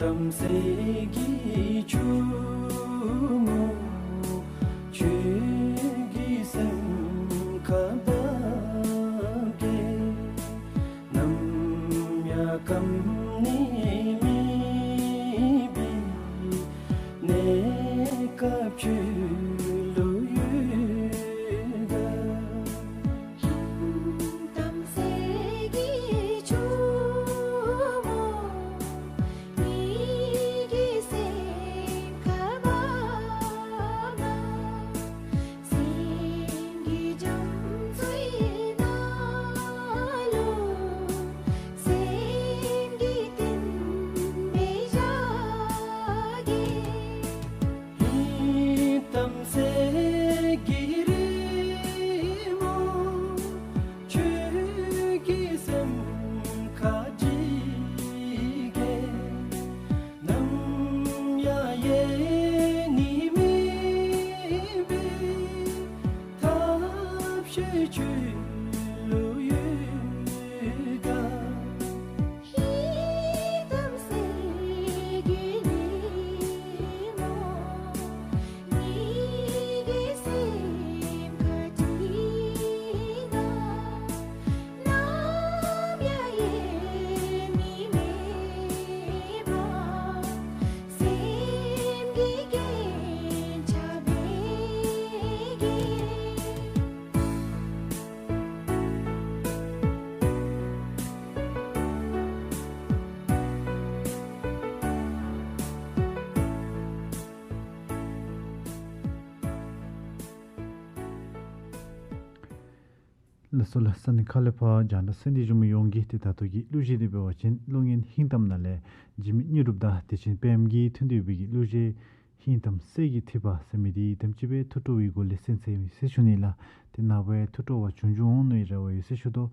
རྣམ་སྲས་ཀྱི་ཕྱུག་མོ། ཁྱོད་ཀྱི་སེམས་ཁ་བབས་ཀྱི། ནམ་ཡང་སྐམ་ནི་མེད་པའི་གནས་སྐབས་ཁྱོད་ལུ་ཡོད་ག། ཧིང་གཏམ་སྲས་ཀྱི་ཕྱུག་མོ། ངེ་གི་སེམས་ཁ་བབས་ན། སེམས་ཀྱི་རྒྱ་མཚོའི་ནང་ལུ། སེམས་ཀྱི་གཏིང་སྦེ་བཞག་གེ། ཧིང་གཏམ་སྲས་ཀྱི་རི་མོ། ཁྱོད་ཀྱི་སེམས་ཁར་བྲིས་གེ། ནམ་ཡང་ཡལ་ནི་མེད་པའི་ཐབས་ཤེས་ཁྱོད་ལུ་ཡོད་ག། ཧིང་གཏམ་སྲས་ཀྱི་རི་མོ། ངེ་གི་སེམས་ཁར་བྲིས་གནང་། ནམ་ཡང་ཡལ་ནི་མེད་པར། སེམས་ཀྱི་རྒྱན་ཆ་འབད་གེ། ལགས་སོ་ལགས། ས་གནས་ཁག་ལས་ཕར་རྒྱང་བསྒྲགས་གསན་ཏེ་བཞུགས་མི་ཡོངས་ཀྱིས་ཏེ་ད་ལྟོ་གི་གླུ་གཞས་འདི་འབད་བ་ཅིན་གླུ་སྙན་ཧིང་གཏམ་ནང་ལས་འཇིགས་མེད་དངོས་གྲུབ་དང་བདེ་ཆེན་དཔལམོ་གིས་མཐུན་ཏེ་ཡོད་པའི་གི་གླུ་གཞས་ཧིང་གཏམ་སྲས་ཀྱི་ཐིགས་པ་ཟེར་མི་འདི་དེམ་ཅིག་སྦེ་ཐུགས་སྤྲོ་བའི་སྒོ་ལས་གསན་ཚར་ཡི་ཟེར་ཞུ་ནི་ལགས། ཏེ་ནངས་པ་ཡང་ཐུགས་སྤྲོ་བ་བྱུང་བྱུངམ་འོང་ནིའི་རེ་བ་ཡོད་ཟེར་ཞུ་དོ།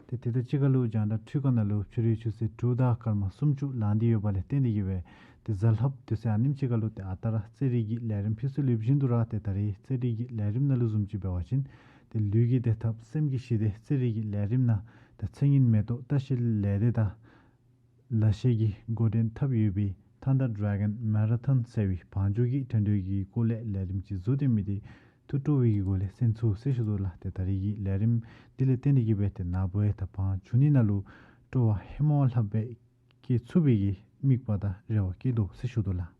ཏེ་དེ་དང་གཅིག་ཁར་ལུ་རྒྱང་བསྒྲགས་འཕྲུལ་ཁང་ནང་ལུ་ཕྱི་རུའི་ཆུ་ཚོད་དྲུག་དང་སྐར་མ་སུམ་ཅུ་ལང་སྟེ་ཡོད་པ་ལས་བརྟེན་ཏེ་གིས་སྦེ་ཏེ་གཟའ་ལྷགཔ་དུས་ཚོད་ཨ་ནེམ་ཅིག་ཁར་ལུ་ཏེ་ཨ་རྟག་ར་རྩེད་རིགས་ཀྱི་ལས་རིམ་ཕུལ་སྲོལ་ཡོད་བཞིན་དུ་ར་ཏེ་ད་རེས་རྩེད་རིགས་ཀྱི་ལས་རིམ་ནང་ལུ་བཟུམ་ཅིག་འབད་བ་ཅིན་ཏེ་ལུས་ཀྱི་བདེ་ཐབས་སེམས་ཀྱི་ཞི་བདེ་རྩེད་རིགས་ཀྱི་ལས་རིམ་ནང་ཏེ་ཚེ་སྔོན་མེ་ཏོག་ལྟ་བཤལ་ལས་སྡེ་དང་ལ་ཤས་ཀྱིས་འགོ་འདྲེན་འཐབ་ཡོད་པའི་ཐན་ཌར་ཌེ་གཱོན་མེ་ར་ཐོན་ཟེར་བའི་བང་རྒྱུག་གི་འགྲན་བསྡུར་གྱི་སྐོར་ལས་ལས་རིམ་ཅིག་བཟོ་སྟེ་མི་འདི་ཐུགས་སྤྲོ་བའི་གི་སྒོ་ལས་གསན་ཚུགས་ཟེར་ཞུ་དོ་ལགས། ཏེ་ད་རེས་ཀྱི་ལས་རིམ་འདི་ལས་བརྟེན་ཏེ་གིས་སྦེ་ཏེ་ནངས་པ་ཡང་ད་བང་རྒྱུག་ནི་ནང་ལུ་སྤྲོ་བ་ཧེ་མ་ལྷགཔ་སྦེ་སྐྱེ་ཚུགས་པའི་གི་དམིགས་པ་དང་རེ་བ་བསྐྱེད་དོ་ཟེར་ཞུ་དོ་ལགས།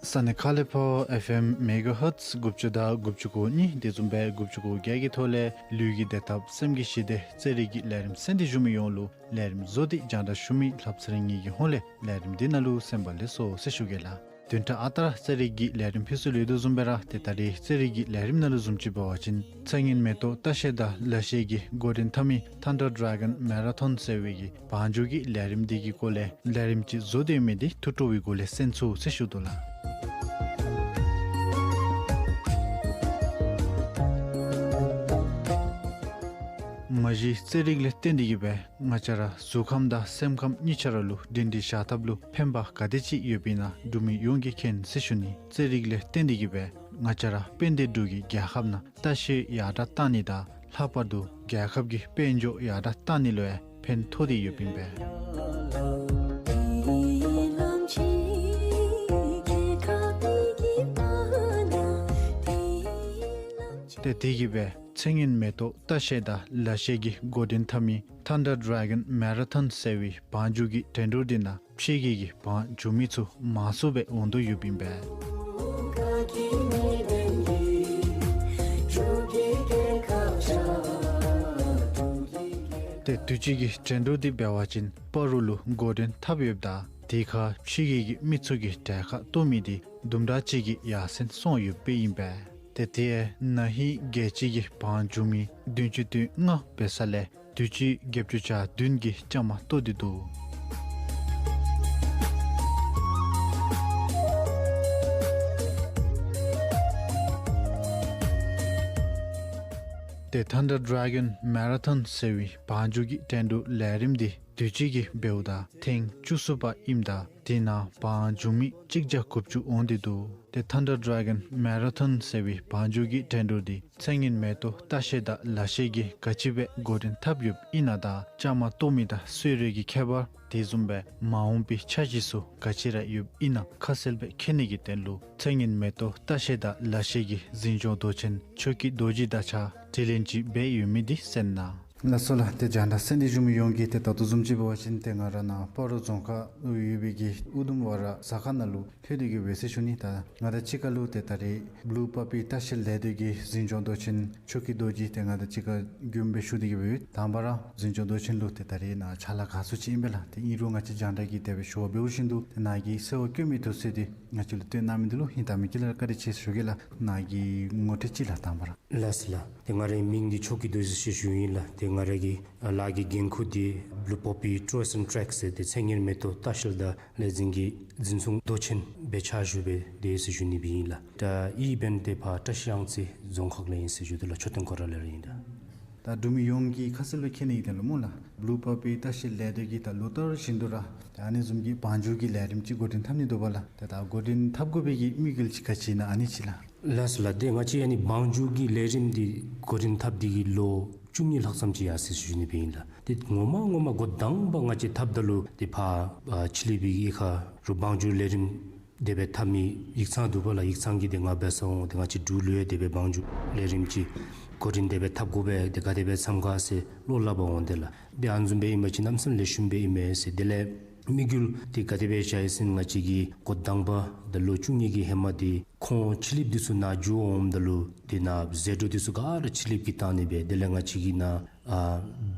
ས་གནས་ཁ་ལས་ཕར་ཨེཕ་ཨེམ་མེ་ག་ཧརཊ་དགུ་བཅུ་དང་དགུ་བཅུ་གོ་གཉིས་དེ་བཟུམ་སྦེ་དགུ་བཅུ་གོ་བརྒྱད་ཀྱི་ཐོག་ལས་ལུས་ཀྱི་བདེ་ཐབས་སེམས་ཀྱི་ཞི་བདེ་རྩེད་རིགས་ཀྱི་ལས་རིམ་གསན་ཏེ་བཞུགས་མི་ཡོངས་ལུ་ལས་རིམ་བཟོ་སྟེ་རྒྱང་བསྒྲགས་ཞུ་མི་ལྷ་ཚེ་རིང་ངེ་གི་ཧོངས་ལས་ལས་རིམ་འདི་ནང་ལུ་གསན་པར་ལེགས་སོ་ཟེར་ཞུ་གེ་ལགས། བདུན་ཕྲག་ཨ་རྟག་ར་རྩེད་རིགས་ཀྱི་ལས་རིམ་ཕུལ་སྲོལ་ཡོད་དོ་བཟུམ་སྦེ་ར་ཏེ་ད་རེས་རྩེད་རིགས་ཀྱི་ལས་རིམ་ནང་ལུ་བཟུམ་ཅིག་འབད་བ་ཅིན་ཚེ་སྔོན་མེ་ཏོག་ལྟ་བཤལ་དང་ལ་ཤས་ཀྱིས་འགོ་འདྲེན་འཐབ་མི་ཐན་ཌར་ཌེ་གཱོན་མེ་ར་ཐོན་ཟེར་བའི་གི་བང་རྒྱུག་གི་ལས་རིམ་འདི་གི་སྐོར་ལས་ལས་རིམ་ཅིག་བཟོ་སྟེ་མི་འདི་ཐུགས་སྤྲོ་བའི་སྒོ་ལས་གསན་ཚུགས་ཟེར་ཞུ་དོ་ལགས། མ་གཞི་རྩེད་རིགས་ལས་བརྟེན་ཏེ་གིས་སྦེ་ང་བཅས་ར་གཟུགས་ཁམས་དང་སེམས་ཁམས་གཉིས་ཆ་ར་ལུ་སྒྲིང་སྒྲིང་བཞག་ཐབས་ལུ་ཕན་པ་ག་དེ་ཅིག་ཡོདཔ་ཨིན་ན་འབྲུག་མི་ཡོངས་ཀྱིས་མཁྱེན་ཟེར་ཞུ་ནི། རྩེད་རིགས་ལས་བརྟེན་ཏེ་གིས་སྦེ་ང་བཅས་ར་དཔལ་ལྡན་འབྲུག་གི་རྒྱལ་ཁབ་ནང་ལྟ་བཤལ་ཡར་དྲག་གཏང་ནི་དང་ལྷག་པར་དུ་རྒྱལ་ཁབ་ཀྱི་དཔལ་འབྱོར་ཡར་དྲག་གཏང་ནི་ལུ་ཡང་ཕན་ཐོགས་ཏེ་ཡོདཔ་ཨིན་པས། ཏེ་དེ་གིས་སྦེ་ཚེ་སྔོན་མེ་ཏོག་ལྟ་བཤལ་དང་ལ་ཤས་ཀྱིས་འགོ་འདྲེན་འཐབ་མི་ཐན་ཌར་ཌེ་གཱོན་མེ་ར་ཐོན་ཟེར་བའི་བང་རྒྱུག་གི་འགྲན་བསྡུར་འདི་ནང་ཕྱི་རྒྱལ་གྱི་བང་རྒྱུག་མི་ཚུ་མང་སུ་སྦེ་འོང་དོ་ཡོདཔ་ཨིན་པས། ཏེ་དུས་ཅི་གི་འགྲན་བསྡུར་འདི་འབད་བ་ཅིན་སྤ་རོ་ལུ་འགོ་འདྲེན་འཐབ་ཡོདཔ་ད་དེ་ཁར་ཕྱི་རྒྱལ་གྱི་མི་ཚུ་གིས་གྲལ་ཁར་གཏོགས་མི་འདི་དུམ་གྲ་ཅིག་གིས་ཡར་སེང་སོང་ཡོདཔ་ཨིན་པས། ཏེ་དེ་ཡང་ན་ཧིང་རྒྱལ་སྤྱི་གི་བང་རྒྱུག་མི་བདུན་ཅུ་དོན་ལྔ་འབད་ས་ལས་དུས་ཅི་བརྒྱད་ཅུ་གྱ་བདུན་གྱིས་བཅའ་མར་གཏོགས་ཏེ་འདུག། ཏེ་ཐན་ཌར་ཌེ་གཱོན་མེ་ར་ཐོན་ཟེར་བའི་བང་རྒྱུག་གི་འགྲན་བསྡུར་ལས་རིམ་འདི་ དུས་ཅི་གི་འབདཝ་ད་ཐེངས་བཅུ་གསུམ་པ་ཨིནམ་ད་དེ་ནང་བང་རྒྱུག་མི་གཅིག་བརྒྱ་དགུ་བཅུ་འོང་སྟེ་འདུག། ཏེ་Thunder Dragon Marathon ཟེར་བའི་བང་རྒྱུག་གི་འགྲན་བསྡུར་འདི་མཚན་སྙན་མེ་ཏོག་ལྟ་བཤལ་དང་ལག་བཤལ་གྱིས་ག་ཅི་སྦེ་འགོ་འདྲེན་འཐབ་ཡོདཔ་ཨིན་ན་དང་བཅའ་མར་གཏོགས་མི་དང་གསོལ་རས་ཀྱི་ཁྱད་པར་དེ་བཟུམ་སྦེ་མ་འོངས་པའི་འཆར་གཞི་ཚུ་ག་ཅི་ར་ཡོདཔ་ཨིན་ན་ཁ་གསལ་སྦེ་མཁྱེན་ནི་གི་དོན་ལུ་མཚན་སྙན་མེ་ཏོག་ལྟ་བཤལ་དང་ལག་བཤལ་གྱི་འཛིན་སྐྱོང་མདོ་ཆེན་ཆོས་ཀྱི་རྡོ་རྗེ་དང་གཅིག་ཁར་དྲི་ལན་ཅིག་འབད་ཡོད་མི་འདི་གསན་གནང་། ལགས་སོ་ལགས། ཏེ་རྒྱང་བསྒྲགས་གསན་ཏེ་བཞུགས་མི་ཡོངས་ཀྱིས་ཏེ་ད་ལྟོ་བཟུམ་ཅིག་འབད་བ་ཅིན་ཏེ་ང་ར་ནཱ་སྤ་རོ་རྫོང་ཁག་ཡོད་པའི་གི་ཨུ་དུམ་ཝ་ར་ཟ་ཁང་ནང་ལུ་ལྷོད་དེ་གི་འབད་ཟེར་ཞུ་ནི། ད་ང་དང་གཅིག་ཁར་ལུ་ཏེ་ད་རེས་བླུ་པ་པི་ལྟ་བཤལ་ལས་སྡེ་གི་འཛིན་སྐྱོང་མདོ་ཆེན་ཆོས་ཀྱི་རྡོ་རྗེ་ཏེ་ང་དང་གཅིག་ཁར་མགྱོནམ་སྦེ་ཞུ་སྟེ་གི་འབད་ཡོད། དང་པ་ར་འཛིན་སྐྱོང་མདོ་ཆེན་ལུ་ཏེ་ད་རེས་ནཱ་ཕྱག་ལཱ་ག་ཚོད་ཅིག་ཨིན་པས་ལགས། ཏེ་ཨིན་རུང་ང་བཅས་རྒྱང་བསྒྲགས་ཀྱིས་དེ་སྦེ་ཞུ་བ་འབདཝ་བཞིན་དུ་ཏེ་ནཱ་གི་གསོལ་བ་བཀོད་མི་དུས་ཚོད་འདི་ང་བཅས་ལུ་བཏོན་གནང་མི་འདི་ལུ་ཧིང་དྭངས་མའི་དཀྱིལ་ལས་བཀའ་དྲིན་ཆེ་ཞུ་གེ་ལགས། ནཱ་གི་ངོ་སྤྲོད་ཅིག་ལགས་དང་པ་ར། ལགས་སོ་ལགས། ཏེ་ང་རའི་མིང་འདི་ཆོས་ཀྱི་རྡོ་རྗེ་ཟེར་ཞུཝ་ཨིན་ལགས། ཏེ་ང་རའི་གི་ལཱ་གི་འགན་ཁུར་འདི་བླུ་པ་པི་ཊུར་ཨེནཌ་ཊྲེཀསི་ཟེར་ཏེ་མཚན་སྙན་མེ་ཏོག་ལྟ་བཤལ་དང་ལས་འཛིན་གྱི་འཛིན་སྐྱོང་མདོ་ཆེན་སྦེ་ཕྱག་ཞུ་སྦེ་དེ་ཟེར་ཞུ་ནི་སྦེ་ཨིན་ལགས། ད་ཨི་འབདན་ཏེ་ཕར་བཀྲ་ཤིས་གཡང་རྩེ་རྫོང་ཁག་ལས་ཨིན་ཟེར་ཞུ་དོ་ལགས། མཆོད་རྟེན་སྐོར་ར་ལས་ར་ཨིན་ད། ད་འབྲུག་མི་ཡོངས་ཀྱིས་ཁ་གསལ་སྦེ་མཁྱེན་ནི་གི་དོན་ལུ་སྨོ་ལགས། བླུ་པ་པི་ལྟ་བཤལ་ལས་སྡེ་གིས་ད་ལོ་ལྟར་བཞིན་དུ་ར་ད་ཨ་ནི་བཟུམ་གྱི་བང་རྒྱུག་གི་ལས་རིམ་ཅིག་འགོ་འདྲེན་འཐབ་ནི་འདུག་པ་ལགས། ཏེ་ད་འགོ་འདྲེན་འཐབ་དགོ་པའི་གི་དམིགས་ཡུལ་ཅིག་ག་ཅི་ཨིན་ན་ཨ་ནི་ཅིག་ལགས། ལགས་སོ་ལགས། ཏེ་ང་བཅས་ཨ་ནི་བང་རྒྱུག་གི་ལས་རིམ་འདི་འགོ་འདྲེན་འཐབ་སྟེ་གི་ལོ་བཅུ་གཉིས་ལྷག་ཙམ་ཅིག་ཡར་སོ་ཡི་ཟེར་ཞུ་ནི་སྦེ་ཨིན་ལགས། ཏེ་ངོ་མ་ངོ་མ་འགོ་དང་པ་ང་བཅས་འཐབ་ད་ལུ་ཏེ་ཕར་ཨ་ཕྱི་གླིང་པའི་གི་ཁ་རུ་བང་རྒྱུག་ལས་རིམ་དེ་སྦེ་འཐབ་མི་ཡིག་ཚང་འདུག་པ་ལགས། ཡིག་ཚང་གིས་ཏེ་ང་འབད་སར་འོང་སྟེ་ང་བཅས་འབྲུག་ལུ་ཡང་དེ་སྦེ་བང་རྒྱུག་ལས་རིམ་ཅིག་འགོ་འདྲེན་དེ་སྦེ་འཐབ་དགོ་པས། ཏེ་ག་དེ་སྦེ་འཚམས་ག་ཟེར་བློ་སླབ་པར་འོང་དེས་ལགས། ཏེ་ཨ་ནི་བཟུམ་སྦེ་ཨིན་པ་ཅིན་གནམ་མེད་ས་མེད་ལེགས་ཤོམ་སྦེ་ཨིན་མས་ཟེར། དེ་ལས་དམིགས་ཡུལ་འདི་ག་དེ་སྦེ་བཞག་ཡི་ཟེར་ན་ང་བཅས་ཀྱིས་འགོ་དང་པ་ད་ལོ་བཅུ་གཉིས་ཀྱི་ཧེ་མ་འདི་ཁོང་ཕྱི་གླིངཔ་འདི་ཚུ་ནཱ་རྒྱུག་འོངམ་ད་ལུ་ཏེ་ནཱ་ཟད་འགྲོ་འདི་ཚུ་ག་ར་ཕྱི་གླིངཔ་གིས་བཏང་ནི་སྦེ། དེ་ལས་ང་བཅས་ཀྱིས་ནཱ་ཨ་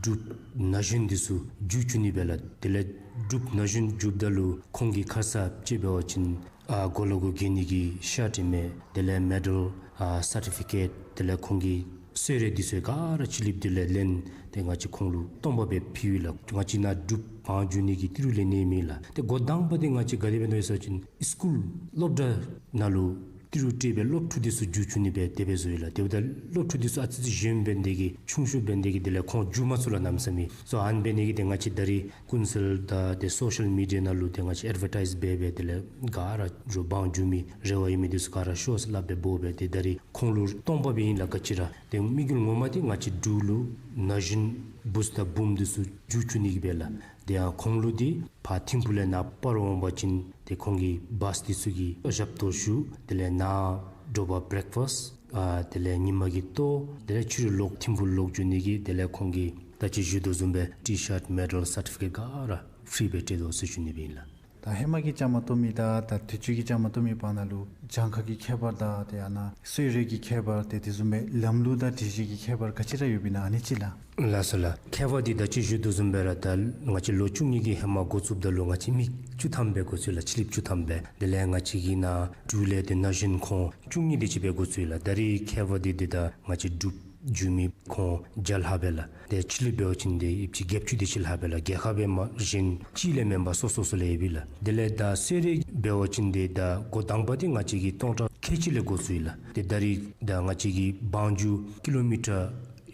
འབྲུགཔ་ན་གཞོན་འདི་ཚུ་རྒྱུག་བཅུག་ནི་སྦེ་ལགས། དེ་ལས་འབྲུགཔ་ན་གཞོན་རྒྱུགཔ་ད་ལུ་ཁོང་གི་ཁར་ས་ཅིག་འབད་བ་ཅིན་ཨ་གོ་ལ་གུ་གྱོན་ནི་གི་ཤརཊ་ཨིན་མས། དེ་ལས་མེ་ཌལ་ཨ་སར་ཊི་ཕི་ཀེཊ་དེ་ལས་ཁོང་གི་གསོལ་རས་འདི་ཚུ་ག་ར་ཕྱི་གླིངཔ་འདི་ལས་ལེན་ཏེ་ང་བཅས་ཁོང་ལུ་སྟོང་པ་སྦེ་ཕུལ་ཡི་ལགས། ང་བཅས་ནཱ་འབྲུགཔ་བང་རྒྱུག་ནི་གི་ཏི་རུ་ལེན་ནི་མེད་ལགས། ཏེ་འགོ་དང་པ་འདི་ང་བཅས་ག་དེ་སྦེ་འདུག་ཟེར་བ་ཅིན་སི་ཀུལ་སློབ་གྲྭ་ནང་ལུ་ཏི་རུ་སྤྲོད་སྦེ་སློབ་ཕྲུག་འདི་ཚུ་རྒྱུག་བཅུག་ནི་སྦེ་དེ་སྦེ་བཟོ་ཡི་ལགས། དེ་འབདཝ་ད་སློབ་ཕྲུག་འདི་ཚུ་ཨ་ཙི་ཅིག་གཞོནམ་འབད་ནི་དེ་གིས་ཆུང་ཤོས་འབད་ནི་དེ་གིས་དེ་ལས་ཁོང་རྒྱུག་མ་ཚུགས་ལགས་གནམ་མེད་ས་མེད། སོ་ཨ་ནི་འབད་ནི་དེ་གིས་ཏེ་ང་བཅས་ད་རིས་ཀུན་གསལ་དང་ཏེ་སོ་ཤལ་མི་ཌི་ཡ་ནང་ལུ་ཏེ་ང་བཅས་ཨེཌ་ཝར་ཊའིཛ་འབད་སྦེ་དེ་ལས་ག་ར་རོགས་བང་རྒྱུག་མི་རེ་བ་ཡོད་མི་འདི་ཚུ་ག་ར་ཤོག་ཟེར་སླབ་སྦེ་འབོ་སྦེ་ཏེ་ད་རིས་ཁོང་ལུ་སྟོང་པ་སྦེ་ཨིན་ལགས་ག་ཅི་ར། ཏེ་དམིགས་ཡུལ་ངོ་མ་འདི་ང་བཅས་འབྲུག་ལུ་ན་གཞོན་བུཚ་དང་བུམོ་འདི་ཚུ་རྒྱུག་བཅུག་ནི་གི་སྦེ་ལགས། དེ་ཡང་ཁོང་ལུ་འདི་ཕར་ཐིམ་ཕུག་ལས་ནཱ་སྤ་རོ་འོང་པ་ཅིན་ཏེ་ཁོང་གི་བཱསི་འདི་ཚུ་གི་ཞབས་ཏོག་ཞུ། དེ་ལས་ནཱ་དྲོ་པ་བི་རེག་ཕཱསི་ཨ་དེ་ལས་ཉིན་མ་གི་ལྟོ་དེ་ལས་ཕྱི་རུ་ལོག་ཐིམ་ཕུག་ལོག་འགྱོ་ནི་གི་དེ་ལས་ཁོང་གི་ད་ཅི་ཞུ་དོ་བཟུམ་སྦེ་ཊི་ཤརཊ་མེ་ཌལ་སར་ཊི་ཕི་ཀེཊ་ག་ར་ཕི་རི་སྦེ་སྤྲོད་དོ་ཟེར་ཞུ་ནི་སྦེ་ཨིན་ལགས། ད་ཧེ་མ་གི་བཅའ་མར་གཏོགས་མི་དང་ད་དུས་ཅི་གི་བཅའ་མར་གཏོགས་མི་བར་ན་ལུ་གྱངས་ཁ་གི་ཁྱད་པར་དང་ཏེ་ཨ་ནཱ་གསོལ་རས་ཀྱི་ཁྱད་པར་ཏེ་དེ་བཟུམ་སྦེ་ལམ་ལུགས་དང་སྒྲིག་གཞི་གི་ཁྱད་པར་ག་ཅི་ར་ཡོདཔ་ཨིན་ན་ཨ་ནི་ཅིག་ལགས། ལགས་སོ་ལགས། ཁྱད་པར་འདི་ད་ཅི་ཞུ་དོ་བཟུམ་སྦེ་ར་ད་ང་བཅས་ལོ་བཅུ་གཉིས་ཀྱི་ཧེ་མ་འགོ་བཙུགསཔ་ད་ལུ་ང་བཅས་མི་བཅུ་ཐམ་སྦེ་འགོ་བཙུགས་ཡི་ལགས། ཕྱི་གླིངཔ་བཅུ་ཐམ་སྦེ། དེ་ལས་ང་བཅས་ཀྱི་ནཱ་འབྲུག་ལས་ཏེ་ན་གཞོན་ཁོང་བཅུ་གཉིས་དེ་ཅིག་སྦེ་འགོ་བཙུགས་ཡི་ལགས། ད་རིས་ཁྱད་པར་འདི་འདི་ད་ང་བཅས་འབྲུགཔ་རྒྱུག་མི་ཁོང་བརྒྱ་ལྷག་སྦེ་ལགས། ཏེ་ཕྱི་གླིངཔ་འབད་བ་ཅིན་ཏེ་ཡིབ་ཅིག་བརྒྱད་ཅུ་དེ་ཅིག་ལྷག་སྦེ་ལགས། རྒྱལ་ཁབ་སྦེ་མ་གཞན་ཅིག་ལས་མེན་པར་སོ་སོ་སོ་ལས་ཡོད་པས་ལགས། དེ་ལས་ད་གསོལ་རས་འབད་བ་ཅིན་ཏེ་ད་འགོ་དང་པ་འདི་ང་བཅས་ཀྱིས་སྟོང་ཕྲག་ཁལ་གཅིག་ལས་འགོ་བཙུགས་ཡི་ལགས། ཏེ་ད་རིས་ད་ང་བཅས་ཀྱི་བང་རྒྱུག་ཀི་ལོ་མི་ཊར་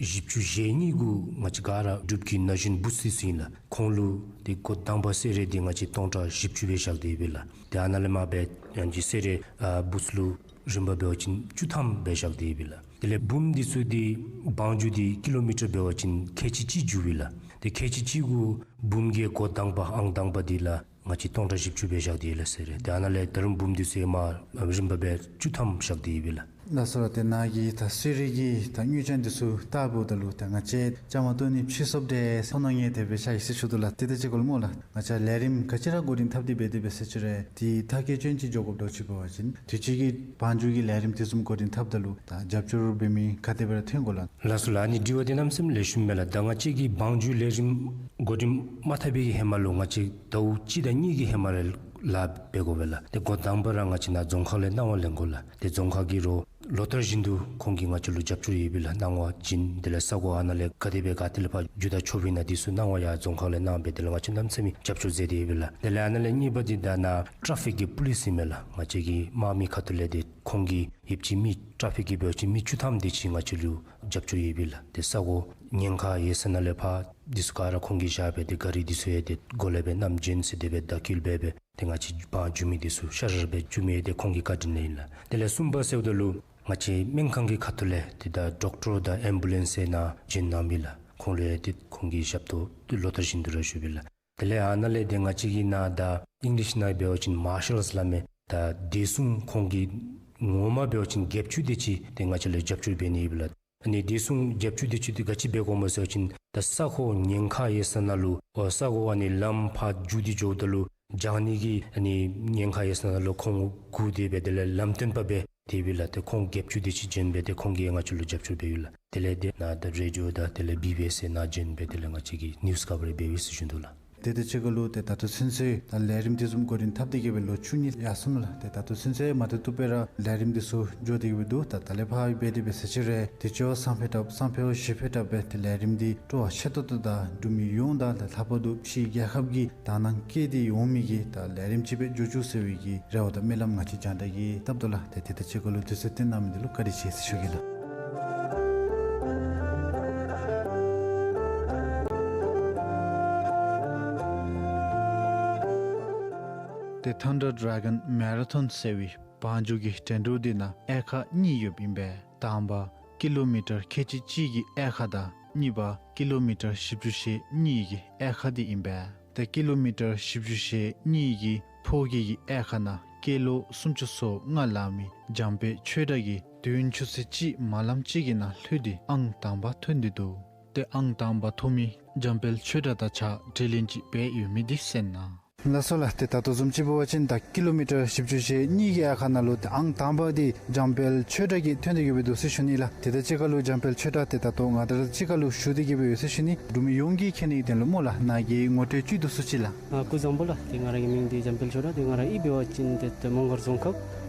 བཞི་བཅུ་ཞེ་གཉིས་གུ་ང་བཅས་ག་ར་འབྲུག་གི་ན་གཞོན་བུཚ་ཚུ་ཨིན་ལགས། ཁོང་ལུ་ཏེ་འགོ་དང་པ་གསོལ་རས་འདི་ང་བཅས་སྟོང་ཕྲག་བཞི་བཅུ་སྦེ་བཞག་སྟེ་ཡོད་པས་ལགས། ཏེ་ཨ་ནཱ་ལས་མར་སྦེ་ཡང་ཅིན་གསོལ་རས་ཨ་བུཚ་ལུ་རིམ་པ་འབད་བ་ཅིན་བཅུ་ཐམ་སྦེ་བཞག་སྟེ་ཡོད་པས་ལགས། དེ་ལས་བུམོ་འདི་ཚུ་འདི་བང་རྒྱུག་འདི་ཀི་ལོ་མི་ཊར་འབད་བ་ཅིན་ཁལ་གཅིག་གཅིག་རྒྱུག་པས་ལགས། ཏེ་ཁལ་གཅིག་གཅིག་གུ་བུམོ་གི་འགོ་དང་པ་ཨང་དང་པ་འདི་ལགས་ང་བཅས་སྟོང་ཕྲག་བཞི་བཅུ་སྦེ་བཞག་སྟེ་ཡོད་ལགས་གསོལ་རས། ཏེ་ཨ་ནཱ་ལས་ད་རུང་བུམོ་འདི་ཚུ་ཡང་མར་རིམ་པ་སྦེ་བཅུ་ཐམ་བཞག་སྟེ་ཡོད་པས་ལགས། ལགས་སོ་ལགས། ཏེ་ནཱ་གི་ད་གསོལ་རས་ཀྱི་ད་དངུལ་ཀྱང་འདི་ཚུ་བལྟཝ་ད་ལུ་ད་ང་བཅས་བཅའ་མར་གཏོགས་ནི་ཕྱི་སོབ་འདི་ཚོར་སྣང་ཡང་དེ་སྦེ་ཤར་ཡི་ཟེར་ཞུ་དོ་ལགས། ཏེ་ད་ཅི་གོ་ལགས་སྨོ་ལགས། ང་བཅས་ལས་རིམ་ག་ཅི་ར་འགོ་འདྲེན་འཐབ་སྟེ་འབད་དེ་འབད་ཟེར་ཅི་རུང་ཏེ་མཐའ་འཁྱོལ་ཅིག་འགྱོ་དགོཔ་འདྲཝ་ཅིག་འབད་བ་ཅིན་དུས་ཅི་གི་བང་རྒྱུག་གི་ལས་རིམ་དེ་བཟུམ་འགོ་འདྲེན་འཐབ་ད་ལུ་ད་རྒྱབ་སྐྱོར་འབད་མི་ག་དེ་སྦེ་ར་ཐོན་གོ་ལགས། ལགས་སོ་ལགས། ཨ་ནི་དྲི་བ་འདི་གནམ་མེད་ས་མེད་ལེགས་ཤོམ་མས་ལགས། ད་ང་བཅས་ཀྱིས་བང་རྒྱུག་ལས་རིམ་འགོ་འདྲེན་མ་འཐབ་པའི་གི་ཧེ་མ་ལུ་ང་བཅས་ཟླཝ་གཅིག་དང་གཉིས་ཀྱི་ཧེ་མ་ར་ལཱ་འབད་དགོ་པས་ལགས། ཏེ་འགོ་དང་པ་ར་ང་བཅས་ནཱ་རྫོང་ཁག་ལས་གནང་བ་ལེན་དགོ་ལགས། ཏེ་རྫོང་ཁག་གི་རོགས་ ལོ་ལྟར་བཞིན་དུ་ཁོང་གིས་ང་བཅས་ལུ་རྒྱབ་སྐྱོར་ཡོདཔ་ཨིན་ལགས། གནང་བ་བྱིན། དེ་ལས་ས་གོ་ཨ་ནཱ་ལས་ག་དེ་སྦེ་ག་ཏེ་ལས་ཕར་འགྱོ་ད་ཆོགཔ་ཨིན་ན་དེ་ཚུ་གནང་བ་ཡར་རྫོང་ཁག་ལས་གནང་སྦེ་དེ་ལས་ང་བཅས་གནམ་མེད་ས་མེད་རྒྱབ་སྐྱོར་མཛད་དེ་ཡོདཔ་ཨིན་ལགས། དེ་ལས་ཨ་ནཱ་ལས་གཉིས་པ་འདི་ད་ནཱ་ཊ་ཕིག་གི་པོ་ལིསི་ཨིན་མས་ལགས། ང་བཅས་ཀྱི་དམག་མི་ཁ་ཐུག་ལས་ཏེ་ཁོང་གིས་ཡོདཔ་ཅིག་མི་ཊ་ཕིག་གི་འབད་བ་ཅིན་མི་བཅུ་ཐམ་དེ་ཅིག་ང་བཅས་ལུ་རྒྱབ་སྐྱོར་ཡོདཔ་ཨིན་ལགས། ཏེ་ས་གོ་ཉེན་ཁ་ཡོད་ས་ནང་ལས་ཕར་དེ་ཚུ་ག་ར་ཁོང་གིས་བཞག་སྦེ་ཏེ་ག་རི་དེ་ཚུ་ཡང་ཏེ་སྒོ་ལས་སྦེ་བསྣམས་བྱོན་ཟེར་དེ་སྦེ་བདའ་འཁོལ་འབད་སྦེ་ཏེ་ང་བཅས་དབང་བསྒྱུར་མི་དེ་ཚུ་ཤ་ར་ར་སྦེ་བསྒྱུར་མི་ཏེ་ཁོང་གི་བཀའ་དྲིན་ལས་ཨིན་ལགས། དེ་ལས་གསུམ་པ་ཟེརཝ་ད་ལུ་ང་བཅས་སྨན་ཁང་གི་ཁ་ཐུག་ལས་ཏེ་ད་ཌོག་ཊར་དང་ཨེམ་བུ་ལེནསི་ཡང་ནཱ་བྱོན་གནངམ་ཨིན་ལགས། ཁོང་ལུ་ཡང་ཏེ་ཁོང་གིས་ཞབས་ཏོག་ལོ་ལྟར་བཞིན་དུ་ར་ཞུཝ་ཨིན་ལགས། དེ་ལས་ཨ་ནཱ་ལས་ཏེ་ང་བཅས་ཀྱི་ནཱ་ད་ཨིང་ལིཤ་ནང་འབད་བ་ཅིན་མར་ཤལ་ལཱསི་སླབ་མི་ད་བདེ་སྲུང་ཁོང་གིས་ངོ་མ་འབད་བ་ཅིན་བརྒྱད་ཅུ་དེ་ཅིག་ཏེ་ང་བཅས་ལུ་རྒྱབ་སྐྱོར་འབད་ནི་ཨིན་ལགས། ཨ་ནི་བདེ་སྲུང་བརྒྱད་ཅུ་དེ་ཅིག་དེ་ག་ཅི་འབད་དགོཔ་སྨོ་ཟེར་བ་ཅིན་ད་ས་གོ་ཉེན་ཁ་ཡོད་ས་ནང་ལུ་ཨོ་ས་གོ་ཨ་ནི་ལམ་ཕར་རྒྱུག་སྟེ་འགྱོཝ་ད་ལུ་བཅར་ནི་གི་ཨ་ནི་ཉེན་ཁ་ཡོད་ས་ནང་ལུ་ཁོང་སྒུག་སྟེ་སྦེ་དེ་ལས་ལམ་སྟོན་པ་སྦེ་དེ་སྦེ་ལགས། ཏེ་ཁོང་བརྒྱད་ཅུ་དེ་ཅིག་བྱོན་སྦེ་ཏེ་ཁོང་གིས་ང་བཅས་ལུ་རྒྱབ་སྐྱོར་འབད་ཡོད་ལགས། དེ་ལས་ཏེ་ནཱ་ད་རེ་ཌི་ཡོ་དང་དེ་ལས་བི་བི་ཨེསི་ནང་བྱོན་སྦེ་དེ་ལས་ང་བཅས་ཀྱིས་ནིའུསི་ཀ་བརེཇ་འབད་ཡི་ཟེར་ཞུ་དོ་ལགས། དེ་དང་གཅིག་ཁར་ལུ་ཏེ་ད་ལྟོ་ཚུན་ཚོད་ད་ལས་རིམ་དེ་བཟུམ་འགོ་འདྲེན་འཐབ་སྟེ་གི་སྦེ་ལོ་བཅུ་གཉིས་ཡར་སོང་ལགས། ཏེ་ད་ལྟོ་ཚུན་ཚོད་མ་བཏུབ་བཏུབ་སྦེ་ར་ལས་རིམ་དེ་ཚུ་འགྱོ་སྟེ་གི་སྦེ་འདུག། ད་ད་ལས་ཕར་འབད་དེ་འབད་ས་ཅིག་རུང་ཏེ་ཇོ་བཟང་ཕོད་དྲགས་བཟང་ཕོད་ཞི་ཕོད་དྲགས་སྦེ་ཏེ་ལས་རིམ་འདི་སྤྲོ་བ་ཆེ་ཏོག་ཏོ་དང་འབྲུག་མི་ཡོངས་དང་ད་ལྷག་པར་དུ་ཕྱི་རྒྱལ་ཁབ་ཀྱི་དག་སྣང་བསྐྱེད་དེ་འོང་མི་གི་ད་ལས་རིམ་ཅིག་སྦེ་འགྱོ་བཅུག་ཟེར་བའི་གི་རེ་བ་དང་སྨོན་ལམ་ང་བཅས་རྒྱང་བསྒྲགས་ཀྱིས་བཏབ་དོ་ལགས། ཏེ་དེ་དང་གཅིག་ཁར་ལུ་དུས་ཚོད་བཏོན་གནང་མི་འདི་ལུ་བཀའ་དྲིན་ཆེ་ཟེར་ཞུ་གེ་ལགས། ཏེ་ཐན་ཌར་ཌེ་གཱོན་མེ་ར་ཐོན་ཟེར་བའི་བང་རྒྱུག་གི་འགྲན་བསྡུར་འདི་ནང་དབྱེ་ཁག་གཉིས་ཡོདཔ་ཨིན་པས། དང་པ་ཀི་ལོ་མི་ཊར་ཁལ་གཅིག་གཅིག་གི་དབྱེ་ཁག་དང་གཉིས་པ་ཀི་ལོ་མི་ཊར་བཞི་བཅུ་ཞེ་གཉིས་ཀྱི་དབྱེ་ཁག་འདི་ཨིན་པས། ཏེ་ཀི་ལོ་མི་ཊར་བཞི་བཅུ་ཞེ་གཉིས་ཀྱི་ཕོ་སྐྱེས་ཀྱི་དབྱེ་ཁག་ནང་སྐྱེས་ལོ་སུམ་ཅུ་སོ་ལྔ་ལང་མི་འཇམ་དཔལ་ཆོས་གྲགས་ཀྱིས་བདུན་ཅུ་ཚེག་གཅིག་མ་ལངམ་ཅིག་གི་ནང་ལྷོད་དེ་ཨང་དང་པ་ཐོན་ཏེ་འདུག། ཏེ་ཨང་དང་པ་ཐོབ་མི་འཇམ་དཔལ་ཆོས་གྲགས་དང་གཅིག་ཁར་དྲི་ལན་ཅིག་འབད་ཡོད་མི་འདི་གསན་གནང་། ལགས་སོ་ལགས། ཏེ་ད་ལྟོ་བཟུམ་ཅིག་འབད་བ་ཅིན་ད་ཀི་ལོ་མི་ཊར་བཞི་བཅུ་ཞེ་གཉིས་ཀྱི་དབྱེ་ཁག་ནང་ལུ་ཏེ་ཨང་དང་པ་འདི་འཇམ་དཔལ་ཆོས་གྲགས་ཀྱིས་ཐོན་ཏེ་གི་སྦེ་འདུག་ཟེར་ཞུ་ནི་ལགས། དེ་དང་གཅིག་ཁར་ལུ་འཇམ་དཔལ་ཆོས་གྲགས་ཏེ་ད་ལྟོ་ང་བཅས་ར་གཅིག་ཁར་ལུ་བཞུགས་ཏེ་གི་སྦེ་ཡོད་ཟེར་ཞུ་ནི། འབྲུག་མི་ཡོངས་ཀྱིས་མཁྱེན་ནི་གི་དོན་ལུ་སྨོ་ལགས། ནཱ་གི་ངོ་སྤྲོད་ཅིག་འདུག་ཟེར་ཅིག་ལགས། ཨ་སྐུ་གཟུགས་བཟང་པོ་ལགས། ཏེ་ང་ར་གི་མིང་འདི་འཇམ་དཔལ་ཆོས་གྲགས། ཏེ་ང་ར་གཡུས་འབད་བ་ཅིན་ཏེ་ཏེ་མོང་སྒར་རྫོང་ཁག་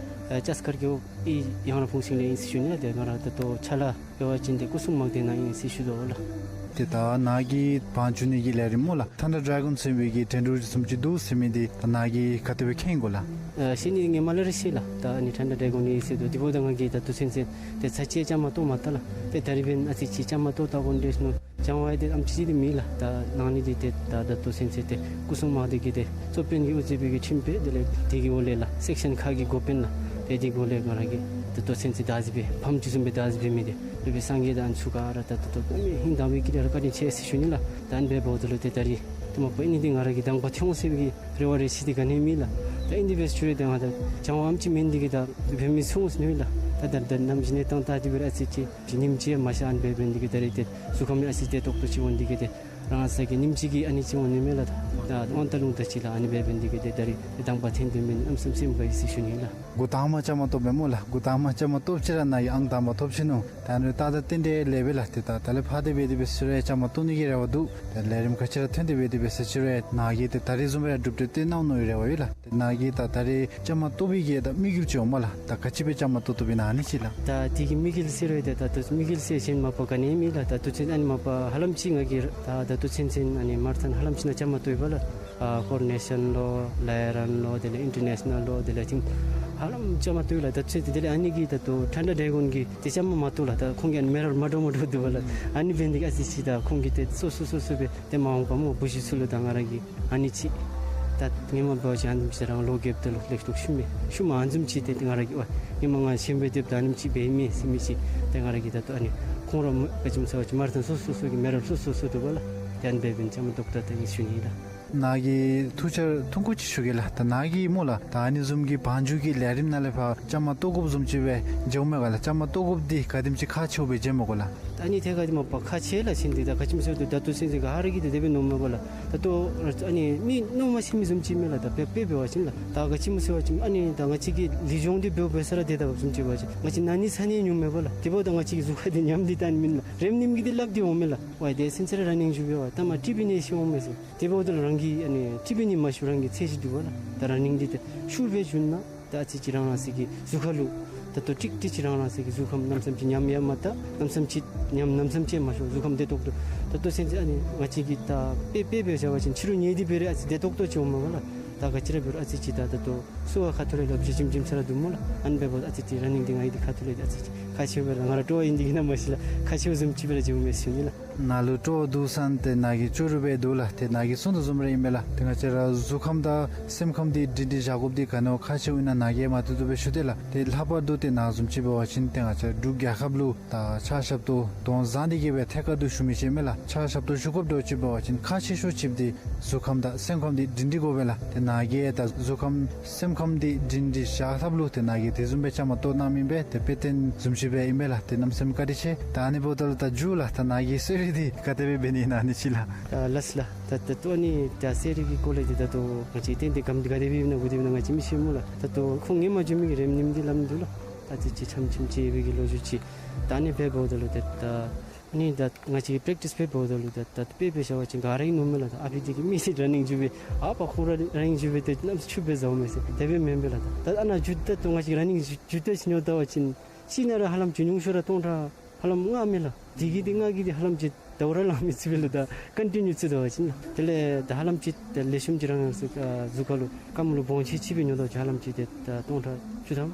ཨེ་ལྕགས་མཁར་གྱི་ཨེ་ཡང་ར་ཕུང་ཤིང་ལས་ཨིན་ཟེར་ཞུ་ནི་ལགས། ཏེ་ང་ར་ད་ལྟོ་ཕྱག་ལཱ་འབད་བ་ཅིན་ཏེ་སྐུ་སྲུང་དམག་སྡེ་ནང་ཨིན་ཟེར་ཞུ་དོ་ལགས། ཏེ་ད་ནཱ་གི་བང་རྒྱུག་ནི་གི་ལས་རིམ་སྨོ་ལགས། ཐན་ཌར་ཌེ་གཱོན་ཟེར་བའི་གི་འགྲན་བསྡུར་བཟུམ་ཅིག་འདུག་ཟེར་མི་འདི་ད་ནཱ་གིས་ག་དེ་སྦེ་མཁྱེན་གོ་ལགས། ཨ་ཤེས་ནི་ངོ་མ་ལས་ར་ཤེས་ལགས། ད་ཨ་ནི་ཐན་ཌར་ཌེ་གཱོན་ཨིན་ཟེར་དོ། དེ་འབདཝ་ད་ང་གིས་ད་ལྟོ་ཚུན་ཚོད་ཏེ་ཚར་གཅིག་བཅའ་མར་གཏོགས་མ་བལྟ་ལགས། ཏེ་ད་རིས་འབདན་ཨ་ཙི་ཅིག་བཅའ་མར་གཏོགས་བལྟ་དགོ་འདོད་ནུག། བྱང་བ་ཡང་ཏེ་ཨམ་ཅིག་ཏེ་མེད་ལགས། ད་ནང་ནི་འདི་ཏེ་ད་ད་ལྟོ་ཚུན་ཚོད་ཏེ་སྐུ་སྲུང་དམག་སྡེ་གི་ཏེ་གཙོ་དཔོན་གྱི་དབུ་མཛད་པའི་གི་ཁྲིམས་དཔེ་དེ་ལས་དེ་གི་འོག་ལས་ལགས་སེཀ་ཤཱན་ཁག་གི་འགོ་དཔོན་ལགས། ཏེ་དེ་གི་འོག་ལས་ང་ར་གིས་ད་ལྟོ་ཚུན་ཚོད་བདག་འཛིན་འབད་ཕམ་ཅིག་བཟུམ་སྦེ་བདག་འཛིན་འབད་མི་འདི་སློབ་དཔོན་སངས་རྒྱས་དང་ཚུ་ག་ར་ད་ད་ལྟོ་ཧིང་དྭངས་པའི་དཀྱིལ་ལས་ར་བཀའ་དྲིན་ཆེ་ཟེར་ཞུ་ནི་ལགས། ད་ཨ་ནི་འབདཝ་ད་ལུ་ཏེ་ད་རིས་ཏེ་མ་པ་ཨ་ནི་འདི་ང་ར་གི་དང་པ་ཐོན་འོང་ཟེར་བའི་གི་རེ་བ་རེ་ཞིག་འདི་ག་ནི་མེད་ལགས། ད་ཨ་ནི་འདི་འབད་ཞུ་རུང་ཏེ་ང་ད་བྱང་བ་ཨམ་ཅིག་མེད་ནི་འདི་གིས་ད་འབད་མི་ཚུགས་ཟེར་ནི་ལགས། ད་ད་ད་ནམ་ཞིག་ནི་ཏང་ད་འདི་འབད་ར་ཨ་ཙི་ཅིག་ཅིག་ཉིནམ་ཅིག་མ་ཤར་ཨ་ནི་འབད་འབད་ནི་འདི་གིས་ད་རིས་ཏེ་གཟུགས་ཁམས་ཨ་ཙི་ཏེ་ཏོག་ཏོ་ཅིག་འོང་འདི་གིས་ཏེ་རང་ས་གི་ཉིནམ་ཅིག་གི་ཨ་ནི་ཅིག་འོང་ནི་མས་ལགས། ད་དབང་ཐང་ལུང་དང་གཅིག་ལགས། ཨ་ནི་འབད་འབད་ནི་འདི་གིས་ཏེ་ད་རིས་ཏེ་དང་པ་ཐོན་ཏེ་མེན་ཨམ་སེམས་སེམས་དགའ་ཡི་ཟེར་ཞུ་ནི་ལགས། འགོ་དང་པ་བཅའ་མར་གཏོགསཔ་མས་སྨོ་ལགས། འགོ་དང་པ་བཅའ་མར་གཏོགསཔ་ཅིག་ར་ནཱ་གིས་ཨང་དང་པ་ཐོབ་ཅི་ནུག། ད་ཨ་ནི་ད་ད་ཏན་ཏན་ལེགས་པས་ལགས། ཏེ་ད་ད་ལས་ཕར་ཏེ་འབད་དེ་འབད་ཟེར་རུང་བཅའ་མར་གཏོགས་ནི་གི་རེ་བ་འདུག། ད་ལས་རིམ་ག་ཅི་ར་ཐོན་ཏེ་འབད་དེ་འབད་ཟེར་ཅི་རུང་ནཱ་གིས་ཏེ་ད་རིས་བཟུམ་སྦེ་ར་གྲུབ་འབྲས་སྟོན་གནང་ནི་གི་རེ་བ་ཡོད་ལགས། ཏེ་ནཱ་གིས་ད་ད་རིས་བཅའ་མར་གཏོགས་པའི་གི་ད་དམིགས་ཡུལ་ཅིག་འོང་སྨོ་ལགས། ད་ག་ཅི་སྦེ་བཅའ་མར་གཏོགས་གཏོགསཔ་ཨིན་ན་ཨ་ནི་ཅིག་ལགས། ད་དེ་གི་དམིགས་ཡུལ་ཟེར་རུང་ད་ད་དམིགས་ཡུལ་ཟེར་གཞན་མ་པ་ག་ནི་མེད་ལགས། ད་དུས་ཚོད་ཨ་ནི་མ་པ་ཧ་ལམ་ཅིག་ང་གིས་ད་ད་དུས་ཚོད་ཚུན་ཨ་ནི་མ་ར་ཐོན་ཧ་ལམ་ཅིག་ནང་བཅའ་མར་གཏོགས་ཡོད་པས་ལགས། ཨ་ཀོར་ནེ་ཤཱན་ལོ་ལཱ་རན་ལོ་དེ་ལས་ཨིན་ཊར་ནེ་ཤ་ནཱལ་ལོ་དེ་ལས་ཅིག་ཧ་ལམ་བཅའ་མར་གཏོགས་ཡོད་ལགས། ད་དུས་ཚོད་དེ་དེ་ལས་ཨ་ནི་གིས་ད་ལྟོ་ཐན་ཌར་ཌེ་གཱོན་གྱིས་ཏེ་བཅའ་མར་མ་གཏོགས་ལགས། ད་ཁོང་གིས་ཨ་ནི་མེ་ར་མ་འདྲཝ་མ་འདྲཝ་འདུག་པས་ལགས། ཨ་ནི་འབད་ནི་འདི་གིས་ཨ་ཙི་ཅིག་ད་ཁོང་གིས་ཏེ་སོ་སོ་སོ་སོ་སྦེ་ཏེ་མ་འོངས་པ་སྨོ་བུ་གཞི་ཚུ་ལུ་ད་ང་ར་གིས་ཨ་ནི་ཅིག་ད་ངོ་མ་འབད་བ་ཅིན་ཨ་ནེམ་ཅིག་རང་ལོ་རྒསཔ་ད་ལུ་ལེགས་ཤོམ་ཤུལ་མས་ཤུལ་མ་ཨ་ནི་བཟུམ་ཅིག་ཏེ་ང་ར་གིས་ཨོ་ངོ་མ་ང་ཤེས་པའི་དེབ་ད་ཨ་ནེམ་ཅིག་འབད་མི་ཟེར་མི་ཅིག་ཏེ་ང་ར་གིས་ད་ལྟོ་ཨ་ནི་ཁོང་ར་ག་ཅི་སྨོ་ཟེར་བ་ཅིན་མ་ར་ཐོན་སོ་སོ་སོ་གི་མེ་ར་ལྷོད་སོ་སོ་འདུག་པས་ལགས། ཏེ་ཨ་ནི་འབད་འབདན་བཅའ་མར་གཏོགས་ད་ད་ཨིན་ཟེར་ཞུ་ནི་ལགས། ནཱ་གིས་ཐུགས་འཆར་ཐུང་ཀུ་ཅིག་ཞུ་གེ་ལགས། ད་ནཱ་གིས་སྨོ་ལགས། ད་ཨ་ནི་བཟུམ་གྱི་བང་རྒྱུག་གི་ལས་རིམ་ནང་ལས་ཕར་བཅའ་མར་གཏོགས་དགོཔ་བཟུམ་ཅིག་སྦེ་མཇལཝ་མས་ག་ལགས། བཅའ་མར་གཏོགས་དགོཔ་འདི་ག་དེམ་ཅིག་ཁག་ཆེཝ་སྦེ་མཇལཝ་མས་ག་ལགས། ད་ཨ་ནི་ཐད་ཁར་འདི་མ་པ་ཁག་ཆེ་ལགས། ཅིག་འདི་ད་ག་ཅི་སྨོ་ཟེར་བ་ཅིན་ད་ལྟོ་ཚུན་ཚོད་ཀྱི་ཧ་ར་གི་འདི་དེ་སྦེ་མནོཝ་མས་པ་ལགས། ད་ལྟོ་ཨ་ནི་མི་མནོ་མ་ཤེས་མི་བཟུམ་ཅིག་མས་ལགས། ད་དཔེ་དཔེ་འབད་བ་ཅིན་ལགས། ད་ག་ཅི་སྨོ་ཟེར་བ་ཅིན་ཨ་ནི་ད་ང་བཅས་ཀྱི་ལུས་སྦྱོང་འདི་འབད་འབད་ས་ར་དེ་ད་བཟུམ་ཅིག་འབད་བ་ཅིན་ང་བཅས་ན་ནི་ཚ་ནི་ཉུང་མས་པ་ལགས། དེ་འབདཝ་ད་ང་བཅས་ཀྱི་གཟུགས་ཁར་འདི་ཉམས་ཏེ་ད་ཨ་ནི་མེན་ལགས། རནམ་ནེམ་གྱིས་འདི་སླབ་སྟེ་འོང་མས་ལགས། ཝའི་དེ་ཚུན་ཚོད་ར་ར་ནིང་རྒྱུག་པས་པ། ད་མ་ཊི་བི་ནད་ཤོར་འོང་མས་ཟེར། དེ་འབདཝ་ད་ལུ་རང་གིས་ཨ་ནི་ཊི་བི་ནད་མ་ཤོར་རང་གི་ཚད་གཞི་འདུག་པ་ལགས། ད་ར་ནིང་འདི་ད་ཤུགས་སྦེ་བྱུང་ན་ད་ཨ་ཙི་ཅིག་རང་རང་སོའི་གི་གཟུགས་ཁར་ལུ་ ད་ལྟོ་ཀྲིག་ཀྲི་ཅིག་རང་རང་སོ་གི་གཟུགས་ཁམས་གནམ་མེད་ས་མེད་ཅིག་ཉམས་ཡང་མ་བཏང་། གནམ་མེད་ས་མེད་ཅིག་ཉམས་གནམ་མེད་ས་མེད་ཅིག་མ་ཤོར། གཟུགས་ཁམས་བདེ་ཏོག་ཏོ། ད་ལྟོ་སེམས་ཅན་ཨ་ནི་ང་བཅས་ཀྱིས་ད་དཔེ་དཔེ་འབད་བཞག་པ་ཅིན་ཕྱི་རུ་ཉལ་ཏེ་འབད་རུང་ཨ་ཙི་བདེ་ཏོག་ཏོ་ཅིག་འོང་སྨོ་ལགས། ད་ག་ཅི་ར་འབད་རུང་ཨ་ཙི་ཅིག་ད་ད་ལྟོ་སོ་བ་ཁ་ཐུག་ལས་ལགཔ་ཅིག་ཞིམ་ཞིམ་ས་ར་འདུག་སྨོ་ལགས། ཨ་ནི་འབདཝ་ད་ཨ་ཙི་ཅིག་ར་ནིང་འདི་ང་ཡི་འདི་ཁ་ཐུག་ལས་ཨ་ཙི་ཅིག་ཁག་ཆེཝ་སྦེ་ར་ང་ར་སྤྲོ་བ་ཨིན་འདི་གིས་ན་མ་ཤེས་ལགས། ཁག་ཆེཝ་བཟུམ་ཅིག་སྦེ་ར་མཇལཝ་མས་ཟེར་ཞུ་ནི་ལགས། ནཱ་ལུ་སྤྲོ་བ་འདུག་ཟེར་ཏེ་ནཱ་གིས་ཅོག་ར་སྦེ་འདུག་ལགས། ཏེ་ནཱ་གིས་གསུང་དོ་བཟུམ་ར་ཨིན་པས་ལགས། ཏེ་ང་བཅས་ར་གཟུགས་ཁམས་དང་སེམས་ཁམས་འདི་སྒྲིང་སྒྲིང་བཞག་དགོཔ་འདི་ག་ནི་བ་ཁག་ཆེཝ་ཨིན་ན་ནཱ་གིས་མ་བཏུབ་བཏུབ་སྦེ་ཞུ་དེས་ལགས། ཏེ་ལྷག་པར་དུ་ཏེ་ནཱ་བཟུམ་ཅིག་འབད་བ་ཅིན་ཏེ་ང་བཅས་འབྲུག་རྒྱལ་ཁབ་ལུ་ད་ཕྱག་ཞབས་ཏོག་དོན་བཟང་འདི་གིས་སྦེ་ཐད་ཀར་དུ་ཞུ་མི་ཅིག་མས་ལགས། ཕྱག་ཞབས་ཏོག་ཞུ་དགོཔ་འདྲཝ་ཅིག་འབད་བ་ཅིན་ཁག་ཆེ་ཤོས་ཅིག་འདི་གཟུགས་ཁམས་དང་སེམས་ཁམས་འདི་སྒྲིང་སྒྲིང་དགོ་པས་ལགས། ཏེ་ནཱ་གིས་ད་གཟུགས་ཁམས་སེམས་ཁམས་འདི་སྒྲིང་སྒྲིང་བཞག་ཐབས་ལུ་ཏེ་ནཱ་གིས་དེ་བཟུམ་སྦེ་བཅའ་མར་གཏོགས་གནངམ་ཨིན་པས། ཏེ་དཔེ་སྟོན་བཟུམ་ཅིག་སྦེ་ཨིན་པས་ལགས། ཏེ་གནམ་མེད་ས་མེད་བཀའ་དྲིན་ཆེ། ད་ཨ་ནི་འབདཝ་ད་ལུ་ད་མཇུག་ལུ་ད་ནཱ་གིས་གསོལ་རས་འདི་ག་དེ་སྦེ་འབད་ནི་ཨིན་ན་ཨ་ནི་ཅིག་ལགས། ད་ལགས་ལགས། ད་ད་ལྟོ་ཨ་ནི་ད་གསོལ་རས་ཀྱི་སྐོར་ལས་འདི་ད་ལྟོ་ང་བཅས་ཏན་ཏན་ག་དེ་སྦེ་འབདཝ་ཨིན་ན་ག་དེ་སྦེ་འབདཝ་ཨིན་ན་ང་བཅས་མི་ཤེས་སྨོ་ལགས། ད་ལྟོ་ཁོང་ངོ་མ་བྱོན་མི་གི་རེམ་ཉིམ་འདི་ལམ་འདི་ལུ་ད་ཨ་ཙི་ཅིག་འཆམ་འཆམ་ཅིག་འབད་གི་ལོ་རྒྱུས་ཅིག། ད་ཨ་ནི་འབདཝ་ད་ལུ་ད་ད་ཨ་ནི་ད་ང་བཅས་ཀྱིས་པེ་རེཀ་ཊིས་འབདཝ་ད་ལུ་ད་ད་དཔེ་འབད་བཞག་པ་ཅིན་ག་ར་གིས་མནོཝ་མས་ལགས། ད་ཨ་ཕི་འདི་གིས་མི་འདི་ར་ནིང་འགྱོ་སྦེ་ཨ་པ་ཁོང་ར་ར་ནིང་འགྱོ་སྦེ་ཏེ་གནམ་མེད་ས་མེད་ཕྱུགཔ་སྦེ་བཟའཝ་མས་ཟེར། དེ་སྦེ་མེན་པས་ལགས། ད་ད་ཨ་ནཱ་འགྱོ་ད་ལྟོ་ང་བཅས་ར་ནིང་འགྱོ་ད་ཅིག་ཉོ་བལྟ་བ་ཅིན་གཅིག་ནང་ར་ཧ་ལམ་ཅིག་ཉུང་ཤོས་ར་སྟོང་ཕྲག་ཧ་ལམ་ལྔ་མས་ལགས། དེ་གི་འདི་ལྔ་གི་འདི་ཧ་ལམ་ཅིག་ཟླཝ་ར་ལང་མི་ཚུགས་པས་ལགས། ད་ཀོན་ཊི་ནིའུ་བཙུགས་ད་བ་ཅིན་ལགས། དེ་ལས་ད་ཧ་ལམ་ཅིག་ད་ལེགས་ཤོམ་ཅིག་རང་རང་སོ་ཨ་གཟུགས་ཁར་ལུ་རྐངམ་ལུ་སྦོང་ཆེན་ཅིག་སྦེ་ཉོ་ད་བ་ཅིན་ཧ་ལམ་ཅིག་ཏེ་ད་སྟོང་ཕྲག་བཅུ་ཐམ་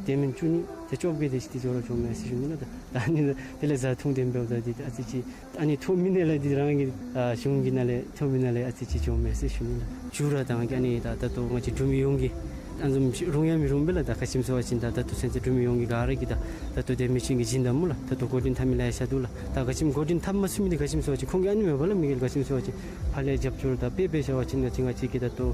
དེ་མེན་བཅུ་གཉིས་ཏེ་བཅོ་བརྒྱད་དེ་ཅིག་ཏེ་འགྱོ་ར་འགྱོཝ་མས་ཟེར་ཞུ་ནི་ལགས། ད་ཨ་ནི་དེ་ལས་བཟའ་འཐུང་དེ་འབདཝ་ད་འདི་ཨ་ཙི་ཅིག་ཨ་ནི་ཐོབ་མི་ནང་ལས་འདི་རང་གི་ཨ་གཞུང་གི་ནང་ལས་ཐོབ་མི་ནང་ལས་ཨ་ཙི་ཅིག་འགྱོཝ་མས་ཟེར་ཞུ་ནི་ལགས། མཇུག་ར་ད་ང་གིས་ཨ་ནི་ད་ད་ལྟོ་ང་བཅས་འབྲུག་མི་ཡོངས་ཀྱིས་ཨ་ནི་བཟུམ་ཅིག་རུང་ཡང་མི་རུང་པས་ལགས། ད་ག་ཅི་སྨོ་ཟེར་བ་ཅིན་ད་ད་ལྟོ་ཚུན་ཚོད་འབྲུག་མི་ཡོངས་ཀྱིས་ག་ར་གིས་ད་ད་ལྟོ་དེ་མི་ཅིག་གི་སྦྱིན་བདག་སྨོ་ལགས། ད་ལྟོ་འགོ་འདྲེན་འཐབ་མི་ལེ་ཤ་འདུག་ལགས། ད་ག་ཅི་སྨོ་འགོ་འདྲེན་འཐབ་མ་ཚུགས་མི་འདི་ག་ཅི་སྨོ་ཟེར་བ་ཅིན་ཁོང་གིས་ཨ་ནི་མེན་པ་ལགས། མི་གིས་ག་ཅི་སྨོ་ཟེར་བ་ཅིན་ཕར་ལས་རྒྱབ་སྐྱོར་ད་དཔེ་འབད་བཞག་པ་ཅིན་ང་བཅས་ང་བཅས་ཀྱི་ད་ལྟོ་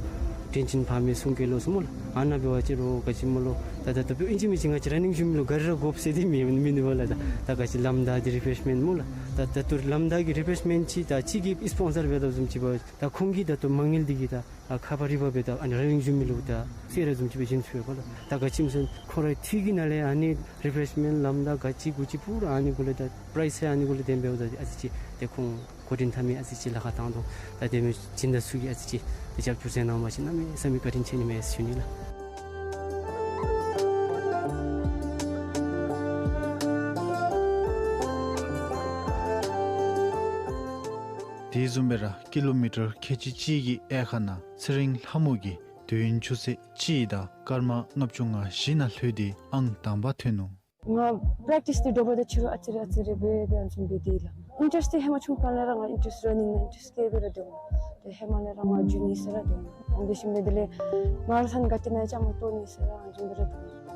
དྲིན་ཅན་ཕ་མའི་གསུང་སྐད་ལོ་ཟེར་སྨོ་ལགས། ཨ་ནཱ་འབད་བ་ཅིན་རོགས་ག་ཅི་སྨོ་ལོ་ད་ད་ལྟོ་ཨིན་ཅི་མིན་ཅི་ང་བཅས་ར་ནིང་བཞུགས་མི་ལུ་ག་ར་དགོཔ་ཟེར་འདི་མེད་མེན་པས་ལགས། ད་ད་ག་ཅི་ལམ་བདའ་འདི་རི་ཕེ་རེཤ་མེནཊ་སྨོ་ལགས། ད་ད་ལྟོ་ལམ་བདའ་གི་རི་ཕེ་རེཤ་མེནཊ་ཅིག་ད་གཅིག་གིས་སི་པོན་སར་འབད་དོ་བཟུམ་ཅིག་འབད་བ་ད་ཁོང་གིས་ད་ལྟོ་མ་དངུལ་འདི་གིས་ད་ཨ་ཁ་པར་རི་བར་སྦེ་ད་ཨ་ནི་ར་ནིང་བཞུགས་མི་ལུ་ད་གསོལ་རས་བཟུམ་ཅིག་སྦེ་བྱིན་ཚུགས་པས་ལགས། ད་ག་ཅི་སྨོ་ཟེར་ཁོང་རའི་འཐུས་ཀྱི་ནང་ལས་ཨ་ནི་རི་ཕེ་རེཤ་མེནཊ་ལམ་བདའ་ག་ཅི་གུ་ཅི་པུ་ར་ཨ་ནི་གུ་ལས་ད་པྲའིཛ་ཨ་ནི་གུ་ལས་དེ་འབདཝ་ད་ཨ་ཙི་ཅིག་ཏེ་ཁོང་འགོ་འདྲེན་འཐབ་མི་ཨ་ཙི་ཅིག་ལཱ་ཁག་བཏང་དོ། ད་དེ་མི་སྦྱིན་བདག་ཚུ་གིས་ཨ་ཙི་ཅིག་ཏེ་རྒྱབ་སྐྱོར་མཛད་གནང་བ་ཅིན་གནམ་མེད་ས་མེད་བཀའ་དྲིན་ཆེ་ནི་མས་ཟེར་ཞུ་ནི་ལགས། དེ་བཟུམ་སྦེ་ར་ཀི་ལོ་མི་ཊར་ཁལ་གཅིག་གཅིག་གི་དབྱེ་ཁག་ནང་ཚེ་རིང་ལྷ་མོ་གིས་དུས་ཡུན་ཆུ་ཚོད་གཅིག་དང་སྐར་མ་ལྔ་བཅུ་ང་བཞི་ནང་ལྷོད་དེ་ཨང་དང་པ་ཐོན་ནུག། ང་པེ་རེཀ་ཊིས་འདི་འདྲཝ་ད་ཕྱི་རུ་ཨ་ཙི་རེ་ཨ་ཙི་རེ་སྦེ་སྦེ་ཨ་ནི་བཟུམ་སྦེ་འདི་ལགས། ཨིན་ཊེ་རེསཊ་འདི་ཧེ་མ་ཆུང་ཀུ་ལས་ར་ང་ཨིན་ཊེ་རེསཊ་ར་ནིང་ཨིན་ཊེ་རེསཊ་སྐྱེས་སྦེ་ར་སྡོད་འོང་། ཏེ་ཧེ་མ་ལས་ར་ང་འགྱོ་ནི་ཟེར་ར་སྡོད་འོང་། ཨ་ནི་འབད་ཞིནམ་ལས་དེ་ལས་མ་ར་ཐོན་ག་ཏེ་ནང་བཅའ་མར་གཏོགས་ནི་ཟེར་ར་ཨ་ནི་བཟུམ་སྦེ་ར་སྡོད་འོང་།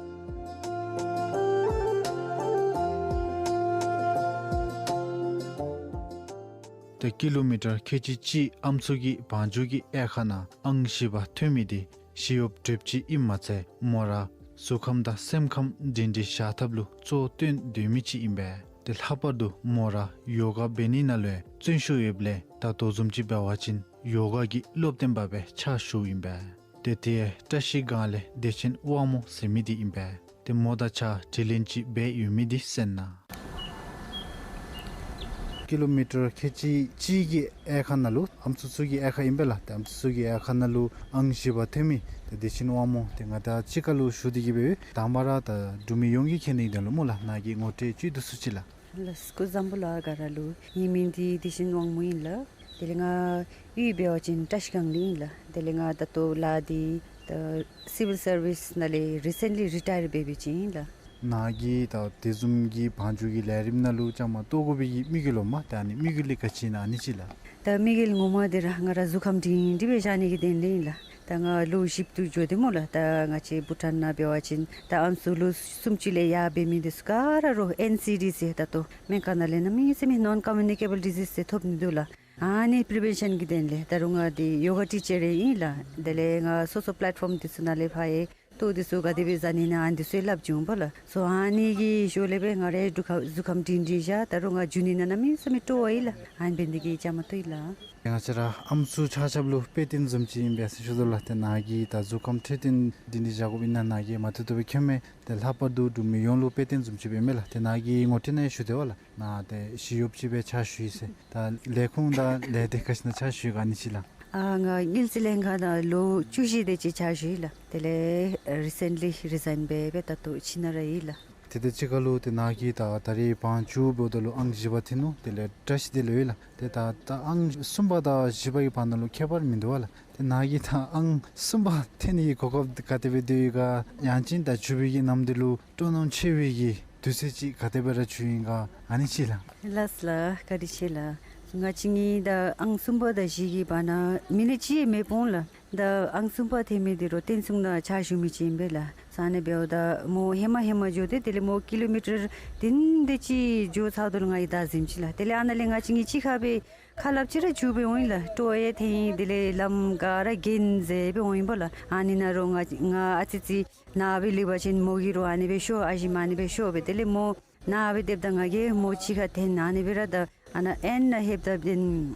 ཏེ་ཀི་ལོ་མི་ཊར་ཁལ་གཅིག་གཅིག་ཨམ་སྲུ་གི་བང་རྒྱུག་གི་དབྱེ་ཁག་ནང་ཨང་བཞི་པ་ཐོན་མི་འདི་ཞི་གཡོགཔ་དྲེགཔ་ཅིག་ཨིནམ་མ་ཚད་མོ་ར་གཟུགས་ཁམས་དང་སེམས་ཁམས་སྒྲིང་སྒྲིང་བཞག་ཐབས་ལུ་གཙོ་བོ་བཏོན་སྡོད་མི་ཅིག་ཨིན་པས། ཏེ་ལྷག་པར་དུ་མོ་ར་ཡོ་ག་འབད་ནི་ནང་ལུ་བརྩོན་ཤུགས་ཡོདཔ་ལས་ད་ལྟོ་བཟུམ་ཅིག་འབད་བ་ཅིན་ཡོ་ག་གི་སློབ་སྟོན་པ་སྦེ་ཕྱག་ཞུཝ་ཨིན་པས། ཏེ་དེ་བཀྲ་ཤིས་སྒང་ལས་བདེ་ཆེན་དབང་མོ་ཟེར་མི་འདི་ཨིན་པས། ཏེ་མོ་དང་གཅིག་ཁར་དྲི་ལན་ཅིག་འབད་ཡོད་མི་འདི་གསན་གནང་། ཀི་ལོ་མི་ཊར་ཁལ་གཅིག་གཅིག་གི་དབྱེ་ཁག་ནང་ལུ་ཨམ་སྲུ་ཚུ་གི་དབྱེ་ཁག་ཨིན་པས་ལགས། ཏེ་ཨམ་སྲུ་ཚུ་གི་དབྱེ་ཁག་ནང་ལུ་ཨང་བཞི་པ་ཐོན་མི་ཏེ་བདེ་ཆེན་དབང་མོ་འདི་ང་དང་གཅིག་ཁར་ལུ་ཞུ་སྟེ་གི་སྦེ་ཡོད། དང་པ་ར་ད་འབྲུག་མི་ཡོངས་ཀྱིས་མཁྱེན་ནི་དོན་ལུ་སྨོ་ལགས་ནཱ་གི་ངོ་སྤྲོད་ཅིག་འདི་ཚུ་ཅིག་ལགས། ལགས་སོ་སྐུ་གཟུགས་བཟང་པོ་ལགས། ག་ར་ལུ་ངེའི་མིང་འདི་བདེ་ཆེན་དབང་མོ་ཨིན་ལགས། དེ་ལས་ང་གཡུས་འབད་བ་ཅིན་བཀྲ་ཤིས་སྒང་ལས་ཨིན་ལགས། དེ་ལས་ང་ད་ལྟོ་ལཱ་འདི་ད་སི་ཝིལ་སར་བིསི་ནང་ལས་རི་སེནཊ་ལི་རི་ཊ་ཡར་འབད་འབད་ཅི་ཨིན་ལགས། ནཱ་གིས་ད་དེ་བཟུམ་གྱི་བང་རྒྱུག་གི་ལས་རིམ་ནང་ལུ་བཅའ་མར་གཏོགས་དགོ་པའི་གི་དམིགས་ཡུལ་ལུ་མ་ད་ཨ་ནི་དམིགས་ཡུལ་འདི་ག་ཅི་ཨིན་ན་ཨ་ནི་ཅིག་ལགས། ད་དམིགས་ཡུལ་ངོ་མ་འདི་ར་ང་ར་གཟུགས་ཁམས་སྒྲིང་སྒྲིང་སྦེ་བཞག་ནི་གི་དོན་ལས་ཨིན་ལགས། ད་ང་ལོ་བཞིཔ་ཏུ་འགྱོ་སྟེ་སྨོ་ལགས། ད་ང་བཅས་བྷུ་ཊཱན་ནང་འབད་བ་ཅིན་ད་ཨམ་སྲུ་ལོ་སུམ་ཅུ་ལས་ཡར་འབད་མི་འདི་ཚུ་ག་ར་རོགས་ཨེན་སི་ཌི་ཟེར་ད་ལྟོ་སྨན་ཁང་ནང་ལས་གནམ་མེད་ས་མེད་ནོན་ཀོ་མིའུ་ནི་ཀེ་བཱལ་ཌི་ཟིསི་ཟེར་ཐོབ་ནི་འདུག་ལགས། ཨ་ནི་པི་རི་བེན་ཤཱན་གྱི་དོན་ལས་ད་རུང་ང་འདི་ཡོ་ག་ཊི་ཅར་རེ་ཨིན་ལགས། དེ་ལས་ང་སོ་སོ་པ་ལེཊ་ཕོམ་འདི་ཚུ་ནང་ལས་ཕར་ཡང་ལྟོ་འདི་ཚུ་ག་དེ་སྦེ་བཟའ་ནི་ཨིན་ན་ཨ་ནི་འདི་ཚུ་ཡང་སླབ་བྱུང་པ་ལགས། སོ་ཨ་ནི་གི་ཞོར་ལས་སྦེ་ང་རའི་གཟུགས་ཁམས་གཟུགས་ཁམས་སྒྲིང་སྒྲིང་བཞག། ད་རུང་ང་འགྱོ་ནི་ནང་གནམ་མེད་ས་མེད་སྤྲོ་བ་ཡོད་ལགས། ཨ་ནི་འབད་ནི་འདི་གིས་བཅའ་མར་གཏོགས་ཡི་ལགས། ང་བཅས་ར་ཨམ་སྲུ་ཆ་ཁྱབ་ལུ་དཔེ་སྟོན་བཟུམ་ཅིག་ཨིན་པས་ཟེར་ཞུ་དོ་ལགས། ཏེ་ནཱ་གིས་ད་གཟུགས་ཁམས་འཕྲོད་བསྟེན་འདི་འདི་བཞག་དགོཔ་ཨིན་ན་ནཱ་གིས་མ་བཏུབ་བཏུབ་སྦེ་མཁྱེན་མས། ཏེ་ལྷག་པར་དུ་འབྲུག་མི་ཡོངས་ལུ་དཔེ་སྟོན་བཟུམ་ཅིག་སྦེ་མས་ལགས། ཏེ་ནཱ་གིས་ངོ་སྤྲོད་ནང་ཡང་ཞུ་དེས་པ་ལགས། ནཱ་ཏེ་ཞི་གཡོགཔ་ཅིག་སྦེ་ཕྱག་ཞུ་ཡི་ཟེར། ད་ལས་ཁུངས་དང་ལས་སྡེ་ག་ཅི་ནང་ཕྱག་ཞུ་ཡི་ག་ཨ་ནི་ཅིག་ལགས། ཨ་ང་དངུལ་རྩིས་ལྷན་ཁག་ནང་ལོ་བཅུ་བཞི་དེ་ཅིག་ཕྱག་ཞུ་ཡི་ལགས། དེ་ལས་རི་སེནཊ་ལི་རི་ཛའིན་འབད་སྦེ་ད་ལྟོ་ཁྱིམ་ནང་ར་ཡོད་ལགས། དེ་དང་གཅིག་ཁར་ལུ་ཏེ་ནཱ་གིས་ད་ད་རེས་བང་རྒྱུག་འབདཝ་ད་ལུ་ཨང་བཞི་པ་འཐེན་ནུག། དེ་ལས་བཀྲ་ཤིས་དེ་ལུ་ཡོད་ལགས། ཏེ་ད་ད་ཨང་གསུམ་པ་དང་བཞི་པ་གི་བར་ན་ལུ་ཁྱད་པར་མིན་འདུག་པ་ལགས། ཏེ་ནཱ་གིས་ད་ཨང་གསུམ་པ་འཐེན་ནི་གི་གོ་སྐབས་ག་དེ་སྦེ་དེ་ཡོད་ག། ཡང་ཅིན་ད་རྒྱུག་པའི་གི་ནམ་དུས་ལུ་སྤྲོ་སྣང་ཆེ་བའི་གི་དུས་ཚོད་ཅིག་ག་དེ་སྦེ་ར་བྱུང་ཡི་ག། ཨ་ནི་ཅིག་ལགས། ལགས་ལགས། བཀའ་དྲིན་ཆེ་ལགས། ང་བཅས་གཉིས་ད་ཨང་གསུམ་པ་དང་བཞི་གི་བར་ན་མི་ནིཊ་གཅིག་མེད་པ་འོང་ལགས། ད་ཨང་གསུམ་པ་འཐེན་མི་འདི་རོགས་བསྟན་སྲུང་ནང་ཕྱག་ཞུ་མི་ཅིག་ཨིན་པས་ལགས། ས་གནས་འབདཝ་ད་མོ་ཧེ་མ་ཧེ་མ་འགྱོ་སྟེ་དེ་ལས་མོ་ཀི་ལོ་མི་ཊར་བདུན་དེ་ཅིག་འགྱོ་ཚརཝ་ད་ལུ་ང་གིས་བདའ་ཟུན་ཅི་ལགས། དེ་ལས་ཨ་ནཱ་ལས་ང་བཅས་གཉིས་གཅིག་ཁར་སྦེ་ཁ་སླབ་ཅི་ར་རྒྱུག་སྦེ་འོང་ཡི་ལགས། སྤྲོ་ཡང་འཐོན་ཡི། དེ་ལས་ལམ་ག་ར་གྱོན་མཛད་སྦེ་འོང་ཡི་པ་ལགས། ཨ་ནི་ནང་རོགས་ང་ང་ཨ་ཙི་ཙི་ནཱ་སྦེ་ལུས་པ་ཅིན་མོ་གིས་རོགས་ཨ་ནི་སྦེ་ཤོག། ཨ་ཞེ་མ་ཨ་ནི་སྦེ་ཤོག་སྦེ། དེ་ལས་མོ་ནཱ་སྦེ་སྡོདཔ་ད་ང་གིས་མོ་གཅིག་ཁར་འཐེན། ཨ་ནི་སྦེ་ར་ད་ཨ་ནཱ་ཨེན་ནཱ་ལྷོདཔ་ད་དེ་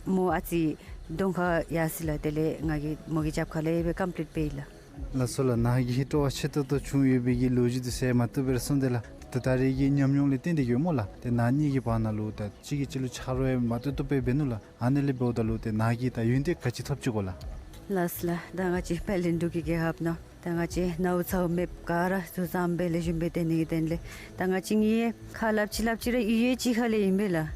མོ་ཨ་ཙི་གདོང་ཁར་ཡར་སོ་ཡི་ལགས། དེ་ལས་ང་གིས་མོ་གི་རྒྱབ་ཁ་ལས་སྦེ་ཀམ་པི་ལིཊ་འབད་ཡི་ལགས། ལགས་སོ་ལགས། ནཱ་གིས་སྤྲོ་བ་ཆེ་ཏོག་ཏོ་བྱུང་ཡོད་པའི་གི་ལོ་རྒྱུས་འདི་ཟེར་མ་བཏུབ་སྦེ་ར་གསུངས་ཏེ་ལགས། ཏེ་ད་རེས་ཀྱི་ཉམས་མྱོང་ལས་བརྟེན་ཏེ་གི་སྨོ་ལགས། ཏེ་ནཱ་གཉིས་ཀྱི་བར་ན་ལུ་ད་གཅིག་གིས་གཅིག་ལུ་ཆ་རོགས་ཡང་མ་བཏུབ་བཏུབ་སྦེ་འབད་ནུག་ལགས། ཨ་ནི་ལས་འབདཝ་ད་ལུ་ཏེ་ནཱ་གིས་ད་ཡོན་ཏན་ག་ཅི་ཐོབ་ཅི་གོ་ལགས། ལགས་ལགས། ད་ང་བཅས་པེ་ལེན་ཌྲུ་གི་རྒྱལ་ཁབ་ནང་ད་ང་བཅས་ནཝ་ཚཝ་མེདཔ་ག་ར་བཟུམ་སྦེ་ལེགས་ཤོམ་སྦེ་སྡོད་ནི་གི་དོན་ལས་ད་ང་བཅས་གཉིས་ཁ་སླབ་ཅི་སླབ་ཅི་ར་གཡུས་ཡང་གཅིག་ཁ་ལས་ཨིན་པས་ལགས།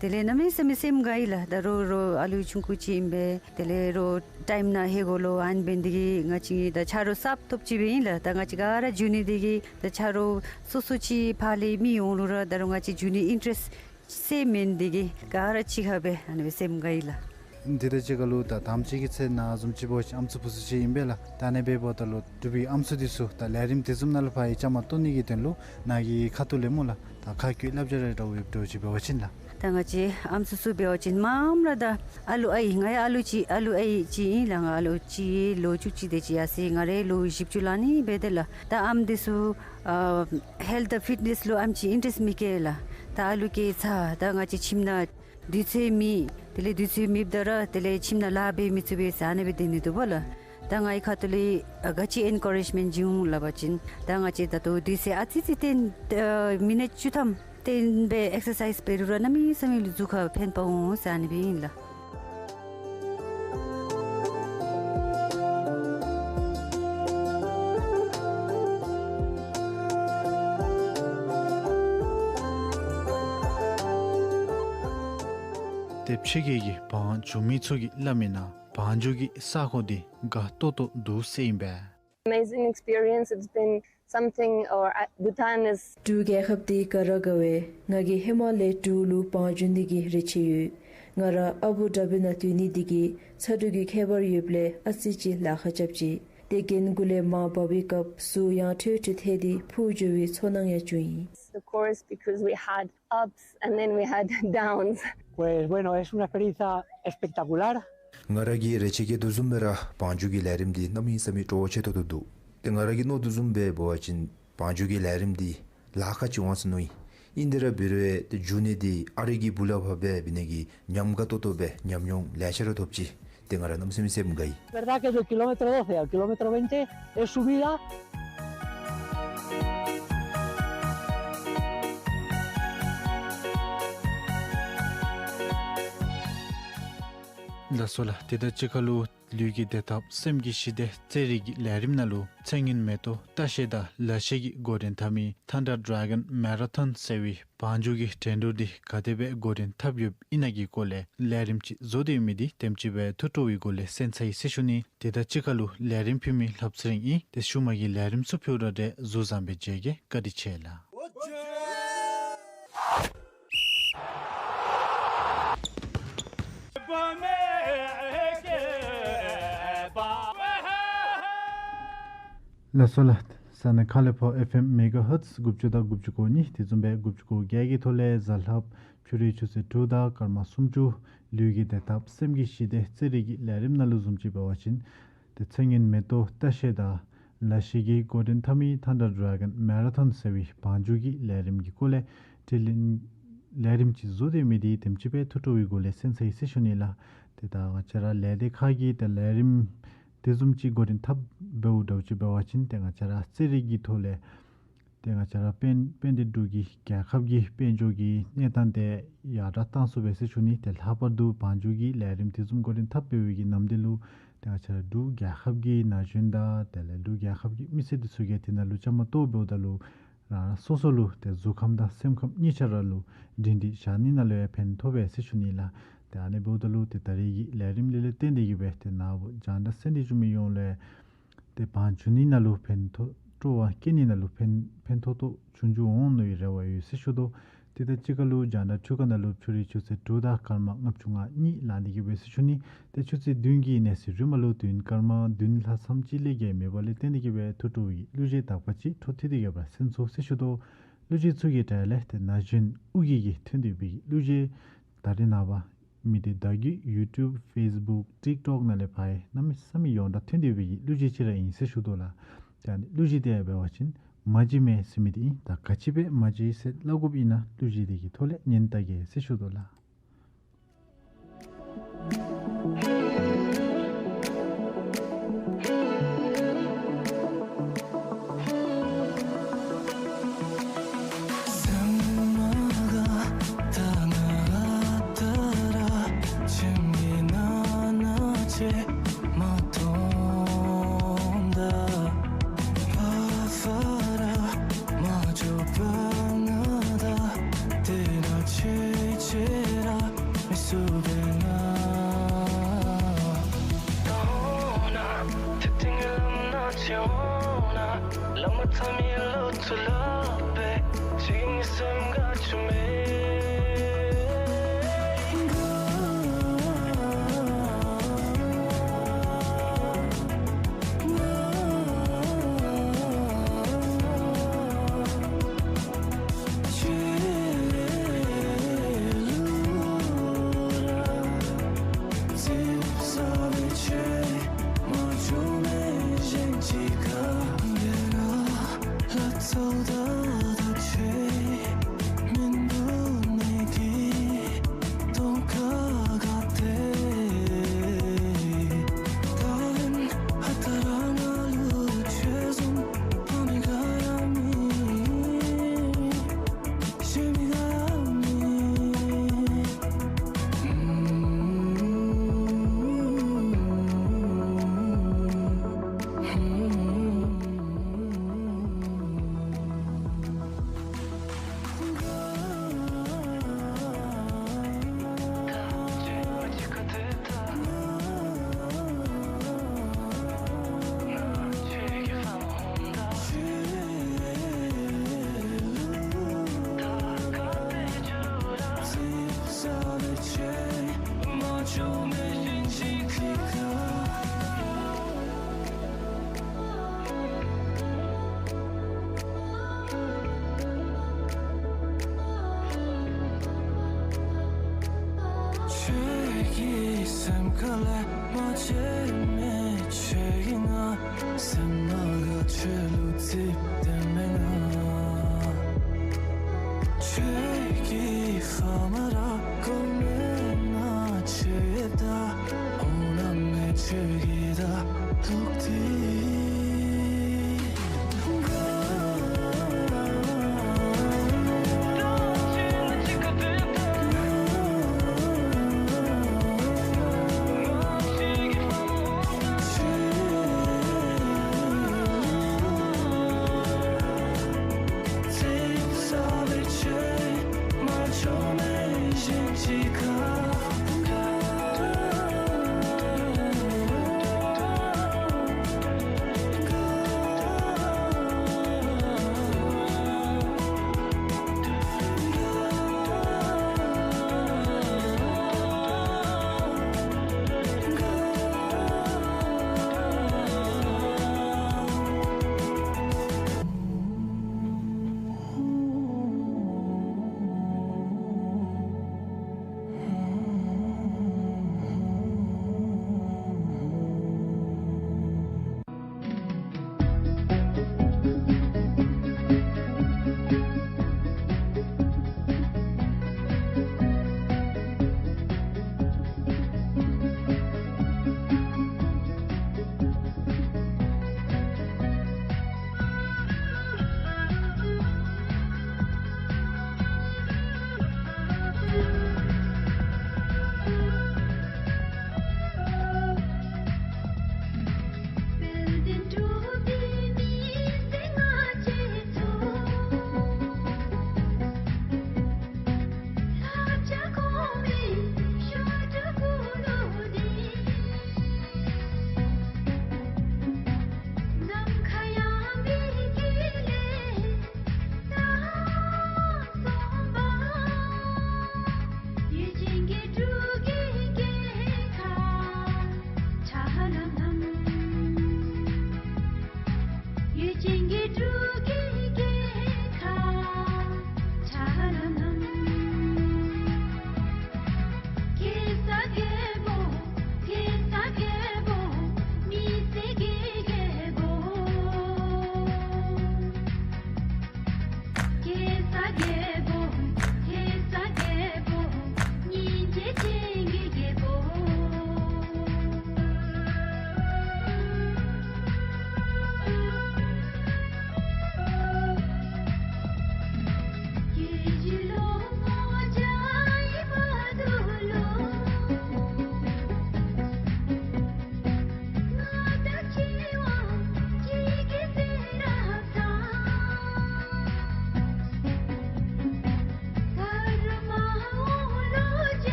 དེ་ལས་གནམ་མེད་ས་མེད་སེམས་དགའ་ཡི་ལགས། ད་རོགས་རོགས་ཨ་ལུ་ཆུང་ཀུ་ཅིག་ཨིན་པས། དེ་ལས་རོགས་ཊའིམ་ནང་ལྷོད་དགོ་ལོ། ཨ་ནི་འབད་ནི་འདི་གིས་ང་བཅས་གཉིས་ད་ཆ་རོགས་གསརཔ་ཐོབ་ཅི་སྦེ་ཨིན་ལགས། ད་ང་བཅས་ག་ར་འགྱོ་ནི་འདི་གིས་ད་ཆ་རོགས་སོ་སོ་ཅིག་ཕར་ལས་མི་འོང་རུང་ར་ད་རོགས་ང་བཅས་འགྱོ་ནི་ཨིན་ཊེ་རེསཊ་སེམ་མེན་འདི་གིས་ག་ར་གཅིག་ཁར་སྦེ་ཨ་ནི་སྦེ་སེམས་དགའ་ཡི་ལགས། འདི་དང་གཅིག་ཁར་ལུ་ད་དང་པ་ཅིག་གི་ཚེ་ནཱ་བཟུམ་ཅིག་འབད་བ་ཅིན་ཨམ་སྲུ་བུཚ་ཅིག་ཨིན་པས་ལགས། ད་ཨ་ནི་འབདཝ་ད་ལུ་འབྲུག་པའི་ཨམ་སྲུ་འདི་ཚུ་ད་ལས་རིམ་དེ་བཟུམ་ནང་ལུ་ཕར་བཅའ་མར་གཏོགས་ནི་གི་དོན་ལུ་ནཱ་གི་ཁ་ཐུག་ལས་སྨོ་ལགས། ད་ཁ་བསྐྱོད་བསླབ་བྱ་རེ་འདྲཝ་ཡོདཔ་འདྲཝ་ཅིག་འབད་བ་ཅིན་ལགས། ད་ང་བཅས་ཨམ་སྲུ་ཚུ་འབད་བ་ཅིན་མངམ་ར་ད་ཨ་ལུ་ཨའི་ང་ཡང་ཨ་ལུ་ཅིག་ཨ་ལུ་ཨའི་ཅིག་ཨིན་ལགས། ང་ཨ་ལུ་ཅིག་ལོ་བཅུ་གཅིག་དེ་ཅིག་ཡར་སོ་ཡི། ང་རའི་ལོ་བཞི་བཅུ་ལང་ནི་འབད་དེ་ལགས། ད་ཨམ་འདི་ཚུ་ཨ་ཧེལཐ་ཕིཊ་ནེསི་ལུ་ཨམ་ཅིག་ཨིན་ཊེ་རེསཊ་མེད་གེ་ལགས། ད་ཨ་ལུ་སྐྱེས་ཚར་ད་ང་བཅས་ཁྱིམ་ནང་དུས་ཚོད་མེད། དེ་ལས་དུས་ཚོད་མེདཔ་ད་ར་དེ་ལས་ཁྱིམ་ནང་ལཱ་འབད་མི་ཚུགས་པས་ཟེར་ཨ་ནི་སྦེ་སྡོད་ནི་འདུག་པ་ལགས། ད་ངེའི་ཁ་ཐུག་ལས་ཨ་ག་ཅི་ཨེན་ཀ་རེཇ་མེནཊ་བྱིན་འོང་སླབ་པ་ཅིན་ད་ང་བཅས་ད་ལྟོ་དུས་ཚོད་ཨ་ཙི་ཙི་བཏོན་ཨ་མི་ནིཊ་བཅུ་ཐམ་བཏོན་སྦེ་ཨེག་སར་སའིཛ་འབད་རུང་ར་གནམ་མེད་ས་མེད་ལུ་གཟུགས་ཁར་ཕན་པ་འོང་ཟེར་ཨ་ནི་སྦེ་ཨིན་ལགས། ཏེ་ཕྱི་རྒྱལ་གྱི་བང་རྒྱུག་མི་ཚུ་གིས་སླབ་མི་ནང་བང་རྒྱུག་གི་ས་གོ་འདི་དགའ་ཏོག་ཏོ་འདུག་ཟེར་ཨིན་པས། Amazing experience. It's been something, or, uh, Bhutan is འབྲུག་རྒྱལ་ཁབ་འདི་དགའ་ར་དགའ་བས། ང་གིས་ཧེ་མ་ལས་འབྲུག་ལུ་བང་རྒྱུག་ནི་གི་རེ་ཆེ་ཡོད། ང་ར་ཨ་བུ་དྷ་བི་ནང་སྡོད་ནི་འདི་གིས་ཚ་དྲོད་ཀྱི་ཁྱད་པར་ཡོདཔ་ལས་ཨ་ཙི་ཅིག་ལཱ་ཁག་རྐྱབ་ཅི། ཏེ་གྱེན་གུ་ལས་མར་འབབ་པའི་སྐབས་གཟུགས་ཡང་ཐོལ་ཐོལ་ཐལ་ཏེ་འཕུར་འགྱོ་བའི་ཚོར་སྣང་ཡང་བྱུང་ཡི། The course, because we had ups and then we had downs. Pues bueno, es una experiencia espectacular. ང་ར་གིས་རེ་ཆེ་གེ་དོ་བཟུམ་སྦེ་ར་བང་རྒྱུག་གི་ལས་རིམ་འདི་གནམ་མེད་ས་མེད་སྤྲོ་བ་ཆེ་ཏོག་ཏོ་འདུག། ཏེ་ང་ར་གིས་མནོ་དོ་བཟུམ་སྦེ་འབད་བ་ཅིན་བང་རྒྱུག་གི་ལས་རིམ་འདི་ལཱ་ཁག་ཅིག་འོང་ཟེར་མནོ་ཡི། ཨིན་དེ་ར་འབད་རུང་ཏེ་རྒྱུག་ནི་འདི་ཨ་རི་གི་སྦུག་ལས་ཕར་འབད་འབད་ནི་གིས་ཉམས་དགའ་ཏོག་ཏོ་སྦེ་ཉམས་མྱོང་ལེ་ཤ་ར་ཐོབ་ཅི། ཏེ་ང་ར་གནམ་མེད་ས་མེད་སེམས་དགའ་ཡི། Verdad que del kilómetro doce al kilómetro veinte es subida. ལགས་སོ་ལགས། དེ་དང་གཅིག་ཁར་ལུ་ལུས་ཀྱི་བདེ་ཐབས་སེམས་ཀྱི་ཞི་བདེ་རྩེད་རིགས་ཀྱི་ལས་རིམ་ནང་ལུ་ཚེ་སྔོན་མེ་ཏོག་ལྟ་བཤལ་དང་ལ་གཞས་ཀྱིས་འགོ་འདྲེན་འཐབ་མི་Thunder Dragon Marathon ཟེར་བའི་བང་རྒྱུག་གི་འགྲན་བསྡུར་འདི་ག་དེ་སྦེ་འགོ་འདྲེན་འཐབ་ཡོདཔ་ཨིན་ན་གི་སྐོར་ལས་ལས་རིམ་ཅིག་བཟོ་སྟེ་ཡོད་མི་འདི་དེམ་ཅིག་སྦེ་ཐུགས་སྤྲོ་བའི་སྒོ་ལས་གསན་ཚར་ཡི་ཟེར་ཞུ་ནི། དེ་དང་གཅིག་ཁར་ལུ་ལས་རིམ་ཕུལ་མི་ལྷབ་ཚེ་རིང་ཨིན། ཏེ་ཤུལ་མ་གི་ལས་རིམ་ཚུ་ཕུལཝ་ད་དེ་བཟུམ་སྦེ་མཇལ་གེ། བཀའ་དྲིན་ཆེ་ལགས། ལགས་སོ་ལགས། ས་གནས་ཁ་ལས་ཕོ་ཨེཕ་ཨེམ་མེ་ག་ཧརཊས་དགུ་བཅུ་དང་དགུ་བཅུ་གོ་གཉིས། དེ་བཟུམ་སྦེ་དགུ་བཅུ་གོ་བརྒྱད་ཀྱི་ཐོག་ལས་གཟའ་ལྷགཔ་ཕྱི་རུའི་ཆུ་ཚོད་དྲུག་དང་སྐར་མ་སུམ་ཅུ་ལུས་ཀྱི་བདེ་ཐབས་སེམས་ཀྱི་ཞི་བདེ་རྩེད་རིགས་ཀྱི་ལས་རིམ་ནང་ལུ་བཟུམ་ཅིག་འབད་བ་ཅིན་ཏེ་ཚེ་སྔོན་མེ་ཏོག་ལྟ་བཤལ་དང་ལ་གཞས་ཀྱིས་འགོ་འདྲེན་འཐབ་མི་Thunder Dragon Marathon ཟེར་བའི་བང་རྒྱུག་གི་ལས་རིམ་གྱི་སྐོར་ལས་དྲི་ལན་ལས་རིམ་ཅིག་བཟོ་སྟེ་མི་འདི་དེམ་ཅིག་སྦེ་ཐུགས་སྤྲོ་བའི་སྒོ་ལས་གསན་ཚར་ཡི་ཟེར་ཞུ་ནི་ལགས། ཏེ་ད་ང་བཅས་ར་ལས་སྡེ་ཁག་གིས་ཏེ་ལས་རིམ་དེ་བཟུམ་ཅིག་འགོ་འདྲེན་འཐབ་འབདཝ་འདྲཝ་ཅིག་འབད་བ་ཅིན་ཏེ་ང་བཅས་ར་རྩེད་རིགས་ཀྱི་ཐོག་ལས་ ཏེ་ང་བཅས་ར་དཔལ་དཔལ་ལྡན་འབྲུག་གི་རྒྱལ་ཁབ་ཀྱི་དཔལ་འབྱོར་གྱི་གནས་སྟངས་དེ་ཡར་དྲག་བཏང་ཚུགས་པས་ཟེར་ཞུ་ནི། ཏེ་ལྷག་པར་དུ་བང་རྒྱུག་གི་ལས་རིམ་དེ་བཟུམ་འགོ་འདྲེན་འཐབ་འབད་བའི་གི་ནམ་དུས་ལུ་ཏེ་ང་བཅས་ར་འབྲུག་རྒྱལ་ཁབ་ཀྱི་ན་གཞོན་དང་དེ་ལས་འབྲུག་རྒྱལ་ཁབ་ཀྱི་མི་སེར་དེ་ཚུ་གིས་དེ་ནང་ལུ་བཅའ་མར་གཏོགས་འབདཝ་ད་ལུ་རང་རང་སོ་སོ་ལུ་ཏེ་གཟུགས་ཁམས་དང་སེམས་ཁམས་གཉིས་ཆ་ར་ལུ་སྒྲིང་སྒྲིང་བཞག་ནི་ནང་ལུ་ཡང་ཕན་ཐོགས་པས་ཟེར་ཞུ་ནི་ལགས། ཏེ་ཨ་ནི་འབདཝ་ད་ལུ་ཏེ་ད་རེས་ཀྱི་ལས་རིམ་ལས་ལས་བརྟེན་ཏེ་གིས་སྦེ་ཏེ་ནཱ་བུ་རྒྱང་བསྒྲགས་གསན་ཏེ་བཞུགས་མི་ཡོངས་ལུ་ཏེ་བང་རྒྱུག་ནི་ནང་ལུ་ཕན་ཐོགས་སྤྲོ་བ་སྐྱེ་ནི་ནང་ལུ་ཕན་ཕན་ཐོགས་ཏོག་ཏོ་བྱུང་འགྱོ་འོང་མནོ་བའི་རེ་བ་ཡོད་ཟེར་ཞུ་དོ། ཏེ་ད་ཅི་ཁ་ལུ་རྒྱང་བསྒྲགས་འཕྲུལ་ཁང་ནང་ལུ་ཕྱི་རུའི་ཆུ་ཚོད་དྲུག་དང་སྐར་མ་ལྔ་བཅུ་ང་གཉིས་ལང་སྟེ་གིས་སྦེ་ཟེར་ཞུ་ནི། ཏེ་ཆུ་ཚོད་བདུན་གྱི་གནས་ཚུལ་རིམ་པ་ལུ་དུས་ཡུན་སྐར་མ་བདུན་ལྷག་ཙམ་ཅིག་ལས་བརྒལ་མེད་པ་ལས་བརྟེན་ཏེ་གིས་སྦེ་ཐུགས་སྤྲོ་བའི་གླུ་གཞས་དག་པ་ཅིག་འཕྲོ་མཐུད་དེ་གིས་སྦེ་གསན་ཚུགས་ཟེར་ཞུ་དོ། གླུ་གཞས་ཚུ་གི་གྲས་ལས་ཏེ་ན་གཞོན་ཨོ་རྒྱན་གྱིས་ཐོན་ཏེ་ཡོད་པའི་གླུ་གཞས་ད་རེས་ནངས་པ་མི་སྡེ་བརྡ་བརྒྱུད་ཡུ་ཊུབ་ཕེསི་བུཀ་ཊིག་ཊོཀ་ནང་ལས་ཕར་གནམ་མེད་ས་མེད་ཡོངས་གྲགས་ཐོན་ཏེ་ཡོད་པའི་གླུ་གཞས་ཅིག་ར་ཨིན་ཟེར་ཞུ་དོ་ལགས། ཏེ་ཨ་ནི་གླུ་གཞས་དེ་ཡང་འབད་བ་ཅིན་མ་བརྗེད་མེད་ཟེར་མི་དེ་ཨིན། ད་ག་ཅི་སྦེ་མ་བརྗེད་ཟེར་སླབ་དགོཔ་ཨིན་ན་གླུ་གཞས་དེ་གི་ཐོག་ལས་ཉན་ལྟ་གེ་ཟེར་ཞུ་དོ་ལགས།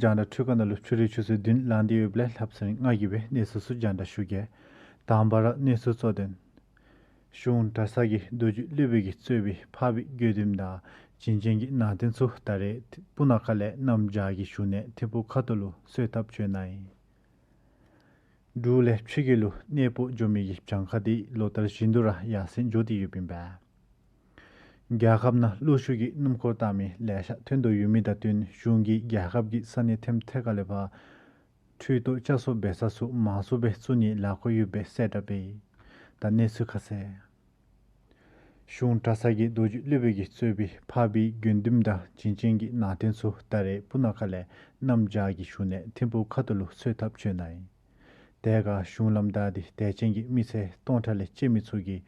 རྒྱང་བསྒྲགས་འཕྲུལ་ཁང་ནང་ལུ་འཕྲུལ་རིག་ཆུ་ཚད་བདུན་ལང་སྟེ་ཡོདཔ་ལས་ལྷག་བསམ་རིང་ང་གིས་སྦེ་གནས་ཚུལ་ཚུ་རྒྱང་བསྒྲགས་ཞུ་གེ། དང་པ་ར་གནས་ཚུལ་གཙོ་དོན། གཞུང་གྲྭ་ཚང་གི་རྡོ་རྗེ་སློབ་དཔོན་གྱིས་གཙོས་པའི་འཕགས་པའི་དགེ་འདུན་དང་བྱིན་ཅན་གྱི་ནང་རྟེན་ཚུ་ད་རེས་སྤུ་ན་ཁ་ལས་གནམ་བྱཱར་གྱི་ཞུ་ནི་ཐིམ་ཕུག་ཁ་ཐུག་ལུ་གསོལ་ཐབ་བྱོན་གནང་ཡི། འབྲུག་ལས་ཕྱི་རྒྱལ་ལུ་གནས་སྤོ་འགྱོ་མི་གི་གྱངས་ཁ་དེ་ལོ་ལྟར་བཞིན་དུ་ར་ཡར་སེང་འགྱོ་སྟེ་ཡོདཔ་ཨིན་པས། རྒྱལ་ཁབ་ནང་གློག་ཤུགས་ཀྱི་སྣུམ་འཁོར་བཏང་མི་ལེ་ཤ་ཐོན་དོ་ཡོད་མི་དང་བསྟུན་གཞུང་གིས་རྒྱལ་ཁབ་ཀྱི་ས་གནས་ཐེམ་ཐེ་ཁ་ལས་ཕར་འཕྲུལ་ཏོག་ཅ་སོ་འབད་ས་ཚུ་མང་སུ་སྦེ་བཙུགས་ནིའི་ལས་འགུལ་ཡོདཔ་སྦེ་གསལ་བསྒྲགས་འབད་ཡི། ད་གནས་ཚུལ་ཁ་གསལ། གཞུང་གྲྭ་ཚང་གི་རྡོ་རྗེ་སློབ་དཔོན་གྱིས་གཙོས་པའི་འཕགས་པའི་དགེ་འདུན་དང་བྱིན་ཅན་གྱི་ནང་རྟེན་ཚུ་ད་རེས་སྤུ་ན་ཁ་ལས་གནམ་བྱཱར་གྱི་ཞུ་ནི་ཐིམ་ཕུག་ཁ་ཐུག་ལུ་གསོལ་ཐབ་བྱོན་གནང་ཡི། དེ་ཁར་གཞུང་ལམ་བདའ་སྟེ་དད་ཅན་གྱི་མི་སེར་སྟོང་ཕྲག་ལས་བཅད་མི་ཚུ་གིས་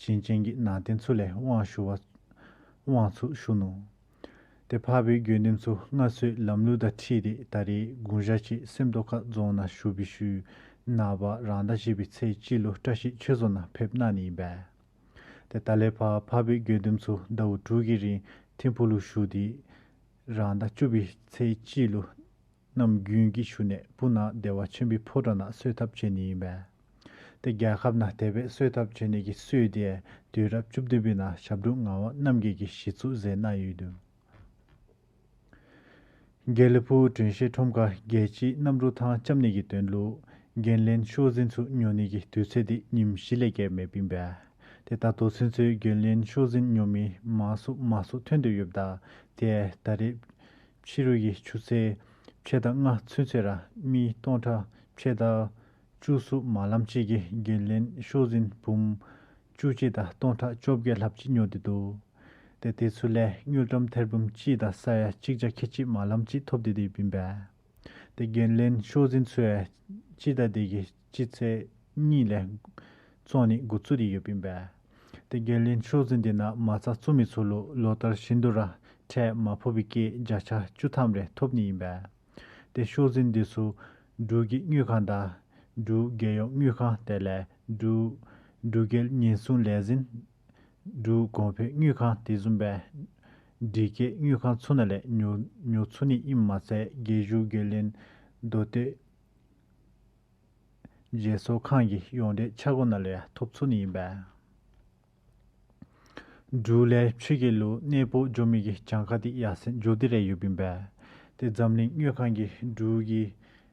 བྱིན་ཅན་གྱི་ནང་རྟེན་ཚུ་ལས་དབང་ཞུ་བར་དབང་ཚུ་ཞུ་ནུག། ཏེ་འཕགས་པའི་དགེ་འདུན་ཚུ་སྔར་སྲོལ་ལམ་ལུགས་དང་འཁྲིལ་ཏེ་ད་རེས་དགུང་ཞག་ཅིག་སེམས་རྟོགས་ཁ་རྫོང་ནང་བཞུགས་པའི་ཤུལ་ནངས་པ་རང་ཟླ་བཞི་པའི་ཚེས་གཅིག་ལུ་བཀྲ་ཤིས་ཆོས་རྫོང་ནང་ཕེབས་གནང་ནི་ཨིན་པས། ཏེ་ད་ལས་ཕར་འཕགས་པའི་དགེ་འདུན་ཚུ་ཟླཝ་དྲུག་གི་རིང་ཐིམ་ཕུག་ལུ་བཞུགས་ཏེ་རང་ཟླ་བཅུ་པའི་ཚེས་གཅིག་ལུ་གནམ་དགུན་གྱི་ཞུ་ནི་སྤུ་ན་བདེ་བ་ཆེན་པོའི་ཕོ་བྲང་ནང་གསོལ་ཐབ་བྱོན་ནི་ཨིན་པས། ཏེ་རྒྱལ་ཁབ་ནང་དེ་སྦེ་གསོལ་ཐབ་བྱོན་ནི་གི་སྲོལ་དེ་དུས་རབས་བཅུ་བདུན་པའི་ནང་ཞབས་དྲུང་ངག་དབང་རྣམ་རྒྱལ་གྱིས་གཞི་བཙུགས་མཛད་གནང་ཡོད་འདུག། དགེ་ལེགས་ཕུག་དྲུང་ཆེན་ཁྲོམ་ཁར་རྒྱལ་སྤྱིའི་གནམ་གྲུ་ཐང་རྐྱབ་ནི་གི་དོན་ལུ་རྒྱན་ལྡན་ཤོག་འཛིན་ཚུ་ཉོ་ནི་གི་དུས་ཚོད་དེ་ཉིནམ་བཞི་ལས་བརྒལ་མེདཔ་ཨིན་པས། ཏེ་ད་ལྟོ་ཚུན་ཚོད་རྒྱན་ལྡན་ཤོག་འཛིན་ཉོ་མི་མང་སུ་མང་སུ་ཐོན་དོ་ཡོདཔ་ད་ཏེ་ད་རེས་ཕྱི་རུ་གི་ཆུ་ཚོད་ཕྱེད་དང་ལྔ་ཚུན་ཚོད་ར་མི་སྟོང་ཕྲག་ཕྱེད་དང་བཅུ་གསུམ་མ་ལམ་ཅིག་གིས་རྒྱན་ལྡན་ཤོག་འཛིན་འབུམ་བཅུ་གཅིག་དང་སྟོང་ཕྲག་བཅོ་བརྒྱད་ལྷགཔ་ཅིག་ཉོ་སྟེ་འདུག། ཏེ་དེ་ཚུ་ལས་དངུལ་ཀྲམ་ཐེར་འབུམ་གཅིག་དང་ས་ཡ་གཅིག་བརྒྱ་ཁལ་གཅིག་མ་ལམ་ཅིག་ཐོབ་སྟེ་ཡོདཔ་ཨིན་པས། ཏེ་རྒྱན་ལྡན་ཤོག་འཛིན་ཚུ་ཡང་སྤྱི་ཟླ་འདི་གི་སྤྱི་ཚེས་གཉིས་ལས་བཙོང་ནི་འགོ་བཙུགས་ཏེ་ཡོདཔ་ཨིན་པས། ཏེ་རྒྱན་ལྡན་ཤོག་འཛིན་འདི་ནང་མ་རྩ་བཙུགས་མི་ཚུ་ལུ་ལོ་ལྟར་བཞིན་དུ་ར་ཁྲལ་མ་ཕོག་པའི་སྐྱེད་བརྒྱ་ཆ་བཅུ་ཐམ་རེ་ཐོབ་ནི་ཨིན་པས། ཏེ་ཤོག་འཛིན་འདི་ཚུ་འབྲུག་གི་དངུལ་ཁང་དང་འབྲུག་རྒྱལ་ཡོངས་དངུལ་ཁང་དེ་ལས་འབྲུག་འབྲུག་རྒྱལ་ཉེན་སྲུང་ལས་འཛིན་འབྲུག་གོང་འཕེལ་དངུལ་ཁང་དེ་བཟུམ་སྦེ་འབྲི་གེ་དངུལ་ཁང་ཚུ་ནང་ལས་ཉོ་ཉོ་ཚུགས་ནི་ཨིནམ་མ་ཚད་རྒྱལ་བཞུགས་རྒྱན་ལྡན་མདོ་སྟོད་བརྗེ་སོར་ཁང་གི་ཡོངས་འབྲེལ་ཆ་སྒོ་ནང་ལས་ཡང་ཐོབ་ཚུགས་ནི་ཨིན་པས། འབྲུག་ལས་ཕྱི་རྒྱལ་ལུ་གནས་སྤོ་འགྱོ་མི་གི་གྱངས་ཁ་དེ་ཡར་སེང་འགྱོ་སྟེ་ར་ཡོདཔ་ཨིན་པས། ཏེ་འཛམ་གླིང་དངུལ་ཁང་གིས་འབྲུག་གི་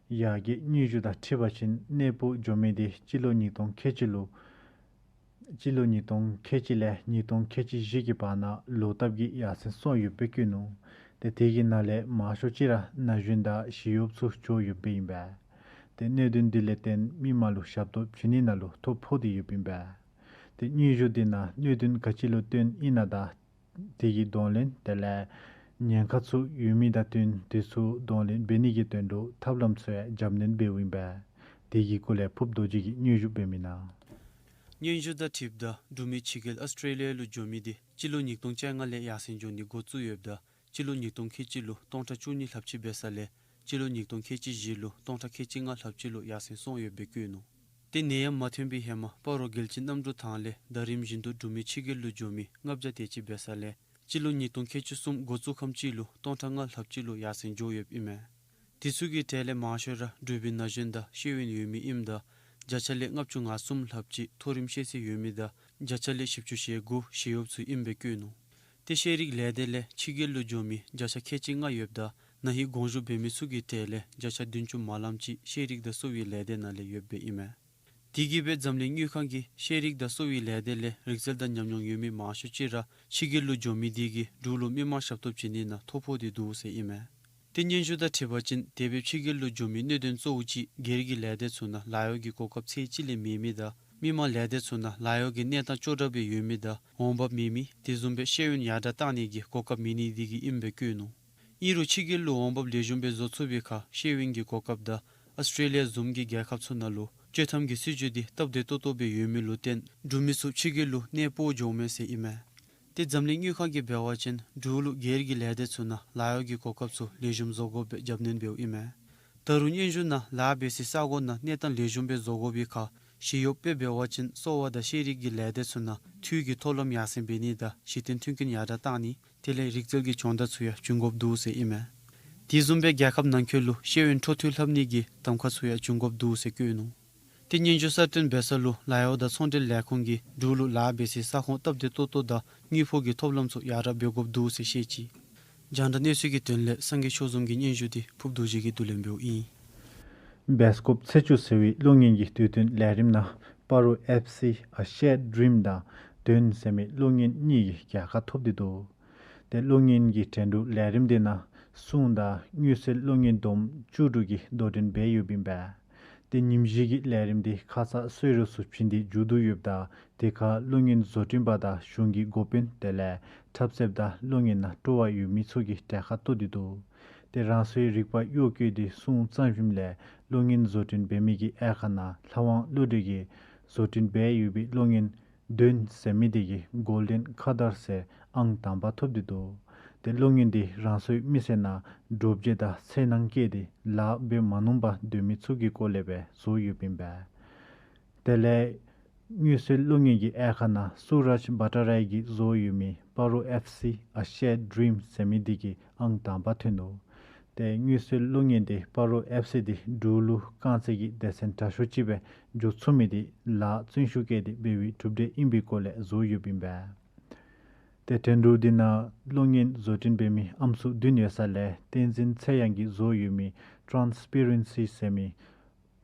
ཡར་རྒྱས་སྙན་ཞུ་དང་འཁྲིལ་བ་ཅིན་གནས་སྤོ་འགྱོ་མི་དེ་སྤྱི་ལོ་ཉིས་སྟོང་ཁལ་གཅིག་ལུ་སྤྱི་ལོ་ཉིས་སྟོང་ཁལ་གཅིག་ལས་ཉིས་སྟོང་ཁལ་གཅིག་བཞི་གི་བར་ན་ལོག་ལྟབ་ཀྱིས་ཡར་སེང་སོང་ཡོདཔ་སྦེ་བཀོད་ནུག། ཏེ་དེ་གི་ནང་ལས་མང་ཤོས་ཅིག་ར་ན་གཞོན་དང་ཞི་གཡོགཔ་ཚུ་འགྱོ་ཡོདཔ་ཨིན་པས། ཏེ་གནད་དོན་འདི་ལས་བརྟེན་མི་མང་ལུ་ཞབས་ཏོག་བྱིན་ནི་ནང་ལུ་ཐོ་ཕོག་སྟེ་ཡོདཔ་ཨིན་པས། ཏེ་སྙན་ཞུ་འདི་ནང་གནད་དོན་ག་ཅི་ལུ་བརྟེན་ཨིན་ན་དང་དེ་གི་གདོང་ལེན་དེ་ལས་ཉེན་ཁ་ཚུ་ཡོད་མི་དང་བསྟུན་དེ་ཚུ་གདོང་ལེན་འབད་ནི་གི་དོན་ལུ་ཐབས་ལམ་ཚུ་ཡང་རྒྱབ་སྣོན་འབདཝ་ཨིན་པས། དེ་གི་སྐོར་ལས་ཕུབ་རྡོ་རྗེ་གིས་སྙན་ཞུ་འབད་མི་ནང་། སྙན་ཞུ་དང་འཁྲིལཝ་ད་འབྲུག་མི་ཕྱི་རྒྱལ་ཨཱོས་ཊྲེ་ལི་ཡ་ལུ་འགྱོ་མི་དེ་སྤྱི་ལོ་ཉིས་སྟོང་བཅོ་ལྔ་ལས་ཡར་སེང་འགྱོ་ནི་འགོ་བཙུགས་ཡོདཔ་ད་སྤྱི་ལོ་ཉིས་སྟོང་ཁལ་གཅིག་ལུ་སྟོང་ཕྲག་བཅུ་གཉིས་ལྷགཔ་ཅིག་འབད་ས་ལས་སྤྱི་ལོ་ཉིས་སྟོང་ཁལ་གཅིག་བཞི་ལུ་སྟོང་ཕྲག་ཁལ་གཅིག་ལྔ་ལྷགཔ་ཅིག་ལུ་ཡར་སེང་སོང་ཡོདཔ་སྦེ་བཀོད་ནུག། ཏེ་ནད་ཡམས་མ་ཐོན་པའི་ཧེ་མ་སྤ་རོ་རྒྱལ་སྤྱིའི་གནམ་གྲུ་ཐང་ལས་ཟླ་རིམ་བཞིན་དུ་འབྲུག་མི་ཕྱི་རྒྱལ་ལུ་འགྱོ་མི་ལྔ་བརྒྱ་དེ་ཅིག་འབད་ས་ལས་སྤྱི་ལོ་ཉིས་སྟོང་ཁལ་གཅིག་གསུམ་འགོ་བཙུགས་ཁམས་ཅིག་ལུ་སྟོང་ཕྲག་ལྔ་ལྷགཔ་ཅིག་ལུ་ཡར་སེང་འགྱོ་ཡོདཔ་ཨིན་མས། དེ་ཚུ་གི་གྲས་ལས་མང་ཤོས་ར་འབྲུག་པའི་ན་གཞོན་དང་ཤེས་ཡོན་ཡོད་མི་ཨིནམ་ད་བརྒྱ་ཆ་ལས་ལྔ་བཅུ་ང་གསུམ་ལྷགཔ་ཅིག་མཐོ་རིམ་ཤེས་ཚད་ཡོད་མི་དང་བརྒྱ་ཆ་ལས་བཞི་བཅུ་ཞེ་དགུ་ཞི་གཡོགཔ་ཚུ་ཨིནམ་སྦེ་བཀོད་ནུག། ཏེ་ཤེས་རིག་ལས་སྡེ་ལས་ཕྱི་རྒྱལ་ལུ་འགྱོ་མི་བརྒྱ་ཆ་ཁལ་གཅིག་ལྔ་ཡོདཔ་ད་ན་ཧིང་དགོངས་ཞུ་འབད་མི་ཚུ་གི་གྲས་ལས་བརྒྱ་ཆ་བདུན་ཅུ་མ་ལམ་ཅིག་ཤེས་རིག་དང་གསོ་བའི་ལས་སྡེ་ནང་ལས་ཡོདཔ་སྦེ་ཨིན་མས། དེ་གིས་སྦེ་འཛམ་གླིང་དངུལ་ཁང་གིས་ཤེས་རིག་དང་གསོ་བའི་ལས་སྡེ་ལས་རིག་རྩལ་དང་ཉམས་མྱོང་ཡོད་མི་མང་ཤོས་ཅིག་ར་ཕྱི་རྒྱལ་ལུ་འགྱོ་མི་དེ་གིས་འབྲུག་ལུ་མི་མང་ཞབས་ཏོག་བྱིན་ནི་ནང་ཐོ་ཕོག་སྟེ་འདུག་ཟེར་ཨིན་མས། ཏེ་སྙན་ཞུ་དང་འཁྲིལ་བ་ཅིན་དེ་སྦེ་ཕྱི་རྒྱལ་ལུ་འགྱོ་མི་གནད་དོན་གཙོ་བོ་ཅིག་སྒེར་གྱི་ལས་སྡེ་ཚུ་ནང་ལཱ་གཡོག་གི་གོ་སྐབས་ཚད་ཅིག་ལས་མེད་མི་དང་མི་མང་ལས་སྡེ་ཚུ་ནང་ལཱ་གཡོག་གི་གནས་སྟངས་སྐྱོ་དྲགས་སྦེ་ཡོད་མི་དང་འོང་འབབ་མེད་མི་དེ་བཟུམ་སྦེ་ཤེས་ཡོན་ཡར་དྲགས་བཏང་ནི་གི་གོ་སྐབས་མེད་ནི་དེ་གིས་ཨིནམ་སྦེ་བཀོད་ནུག། ཨིན་རུང་ཕྱི་རྒྱལ་ལུ་འོང་འབབ་ལེགས་ཤོམ་སྦེ་བཟོ་ཚུགས་པའི་ཁར་ཤེས་ཡོན་གྱི་གོ་སྐབས་དང་ཨཱོས་ཊྲེ་ལི་ཡ་བཟུམ་གྱི་རྒྱལ་ཁབ་ཚུ་ནང་ལུ་སྤྱོད་ཐམ་གྱི་སྲིད་བྱུས་དེ་སྟབས་བདེ་ཏོག་ཏོ་སྦེ་ཡོད་མི་ལུ་བརྟེན་འབྲུག་མི་ཚུ་ཕྱི་རྒྱལ་ལུ་གནས་སྤོ་འགྱོཝ་མས་ཟེར་ཨིན་མས། ཏེ་འཛམ་གླིང་དངུལ་ཁང་གིས་འབད་བ་ཅིན་འབྲུག་ལུ་སྒེར་གྱི་ལས་སྡེ་ཚུ་ནང་ལཱ་གཡོག་གི་གོ་སྐབས་ཚུ་ལེགས་ཤོམ་བཟོ་དགོཔ་སྦེ་རྒྱབ་སྣོན་འབདཝ་ཨིན་མས། ད་རུང་སྙན་ཞུ་ནང་ལཱ་འབད་སའི་ས་གོ་ནང་གནས་སྟངས་ལེགས་ཤོམ་སྦེ་བཟོ་དགོ་པའི་ཁར་ཞི་གཡོགཔ་སྦེ་འབད་བ་ཅིན་གསོ་བ་དང་ཤེས་རིག་གི་ལས་སྡེ་ཚུ་ནང་འཐུས་ཀྱི་མཐོ་རིམ་ཡར་སེང་འབད་ནི་དང་གཞི་རྟེན་མཐུན་རྐྱེན་ཡར་དྲགས་བཏང་ནི་དེ་ལས་རིག་རྩལ་གྱི་སྦྱོང་བརྡར་ཚུ་ཡང་བྱིན་དགོཔ་འདུག་ཟེར་ཨིན་མས། དེ་བཟུམ་སྦེ་རྒྱལ་ཁབ་ནང་འཁོད་ལུ་ཤེས་ཡོན་འཕྲོ་མཐུད་ལྷབ་ནི་གི་གདམ་ཁ་ཚུ་ཡང་བྱུང་དགོཔ་འདུག་ཟེར་བཀོད་ནུག། ཏེ་སྙན་ཞུ་གསར་བཏོན་འབད་ས་ལུ་ལཱ་གཡོག་དང་ཚོང་འབྲེལ་ལས་ཁུངས་ཀྱིས་འབྲུག་ལུ་ལཱ་འབད་སའི་ས་ཁོངས་སྟབས་བདེ་ཏོག་ཏོ་དང་དངུལ་ཕོགས་ཀྱི་ཐོབ་ལམ་ཚུ་ཡར་དྲག་འབད་དགོཔ་འདུག་ཟེར་བཤད་ཅི། རྒྱང་བསྒྲགས་གནས་ཚུལ་གྱི་དོན་ལས་སངས་རྒྱས་ཆོས་འཛོམས་ཀྱི་སྙན་ཞུ་འདི་ཕུབ་རྡོ་རྗེ་གིས་བསྡུ་ལེན་འབདཝ་ཨིན། བེསི་ཀོབ་ཚེས་བཅུ་ཟེར་བའི་གློག་བརྙན་གྱི་དུས་སྟོན་ལས་རིམ་ནང་སྤ་རོ་ཨེཕ་སི་ཨ་ཤེར་ཌི་རིམ་དང་དོན་ཟེར་མི་གློག་བརྙན་གཉིས་ཀྱིས་རྒྱལ་ཁ་ཐོབ་སྟེ་འདུག། ཏེ་གློག་བརྙན་གྱི་འགྲན་བསྡུར་ལས་རིམ་དེ་ནང་སྲུང་དང་དངུལ་སེལ་གློག་བརྙན་བསྡོམས་བཅུ་དྲུག་གིས་དོ་འགྲན་འབད་ཡོདཔ་ཨིན་པས། ཏེ་ཉིནམ་བཞི་གི་ལས་རིམ་དེ་ཁ་ཙ་གསོལ་རས་ཚུ་བྱིན་ཏེ་མཇུག་བསྡུ་ཡོདཔ་ད་དེ་ཁར་གློག་བརྙན་བཟོ་སྐྲུན་པ་དང་གཞུང་གི་འགོ་དཔོན་དེ་ལས་འཁྲབ་རྩེདཔ་དང་གློག་བརྙན་ནང་སྤྲོ་བ་ཡོད་མི་ཚུ་གིས་གྲལ་ཁར་གཏོགས་ཏེ་འདུག། ཏེ་རང་སོའི་རིག་པ་གཡོ་བཀོལ་ཏེ་སྲུང་བརྩམས་ཞིནམ་ལས་གློག་བརྙན་བཟོ་སྐྲུན་འབད་མི་གི་ཨེ་ཁ་ནང་ལྷ་དབང་བློ་གྲོས་ཀྱིས་བཟོ་སྐྲུན་འབད་ཡོད་པའི་གློག་བརྙན་དོན་ཟེར་མི་དེ་གིས་གོལ་ཌེན་ཁ་དར་ཟེར་ཨང་དང་པ་ཐོབ་སྟེ་འདུག། ཏེ་གློག་བརྙན་དེ་རང་སོའི་མི་སེར་ནང་འདྲོག་བྱེལ་དང་འཚེར་སྣང་བསྐྱེད་དེ་ལཱ་འབད་མ་ནུམ་པར་སྡོད་མི་ཚུ་གི་སྐོར་ལས་སྦེ་བཟོ་ཡོདཔ་ཨིན་པས། དེ་ལས་དངུལ་སེལ་གློག་བརྙན་གྱི་ཨེ་ཁ་ནང་སུ་རཱཇ་བྷ་ཊ་རའི་གིས་བཟོ་ཡོད་མི་སྤ་རོ་ཨེཕ་སི་ཨ་ཤེར་ཌི་རིམ་ཟེར་མི་དེ་གིས་ཨང་དང་པ་ཐོན་ནུག། ཏེ་དངུལ་སེལ་གློག་བརྙན་དེ་སྤ་རོ་ཨེཕ་སི་དེ་འབྲུག་ལུ་རྐང་རྩེད་ཀྱི་སྡེ་ཚན་དྲག་ཤོས་ཅིག་སྦེ་འགྱོ་ཚུགས་མི་དེ་ལཱ་བརྩོན་ཤུགས་བསྐྱེད་དེ་འབད་བའི་གྲུབ་འབྲས་ཨིན་པའི་སྐོར་ལས་བཟོ་ཡོདཔ་ཨིན་པས། ཏེ་འགྲན་བསྡུར་དེ་ནང་གློག་བརྙན་བཟོ་སྐྲུན་འབད་མི་ཨམ་སྲུ་བདུན་ཡོད་ས་ལས་བསྟན་འཛིན་ཚེ་དབྱངས་ཀྱིས་བཟོ་ཡོད་མི་ཊཱན་སི་པེ་རེན་སི་ཟེར་མི་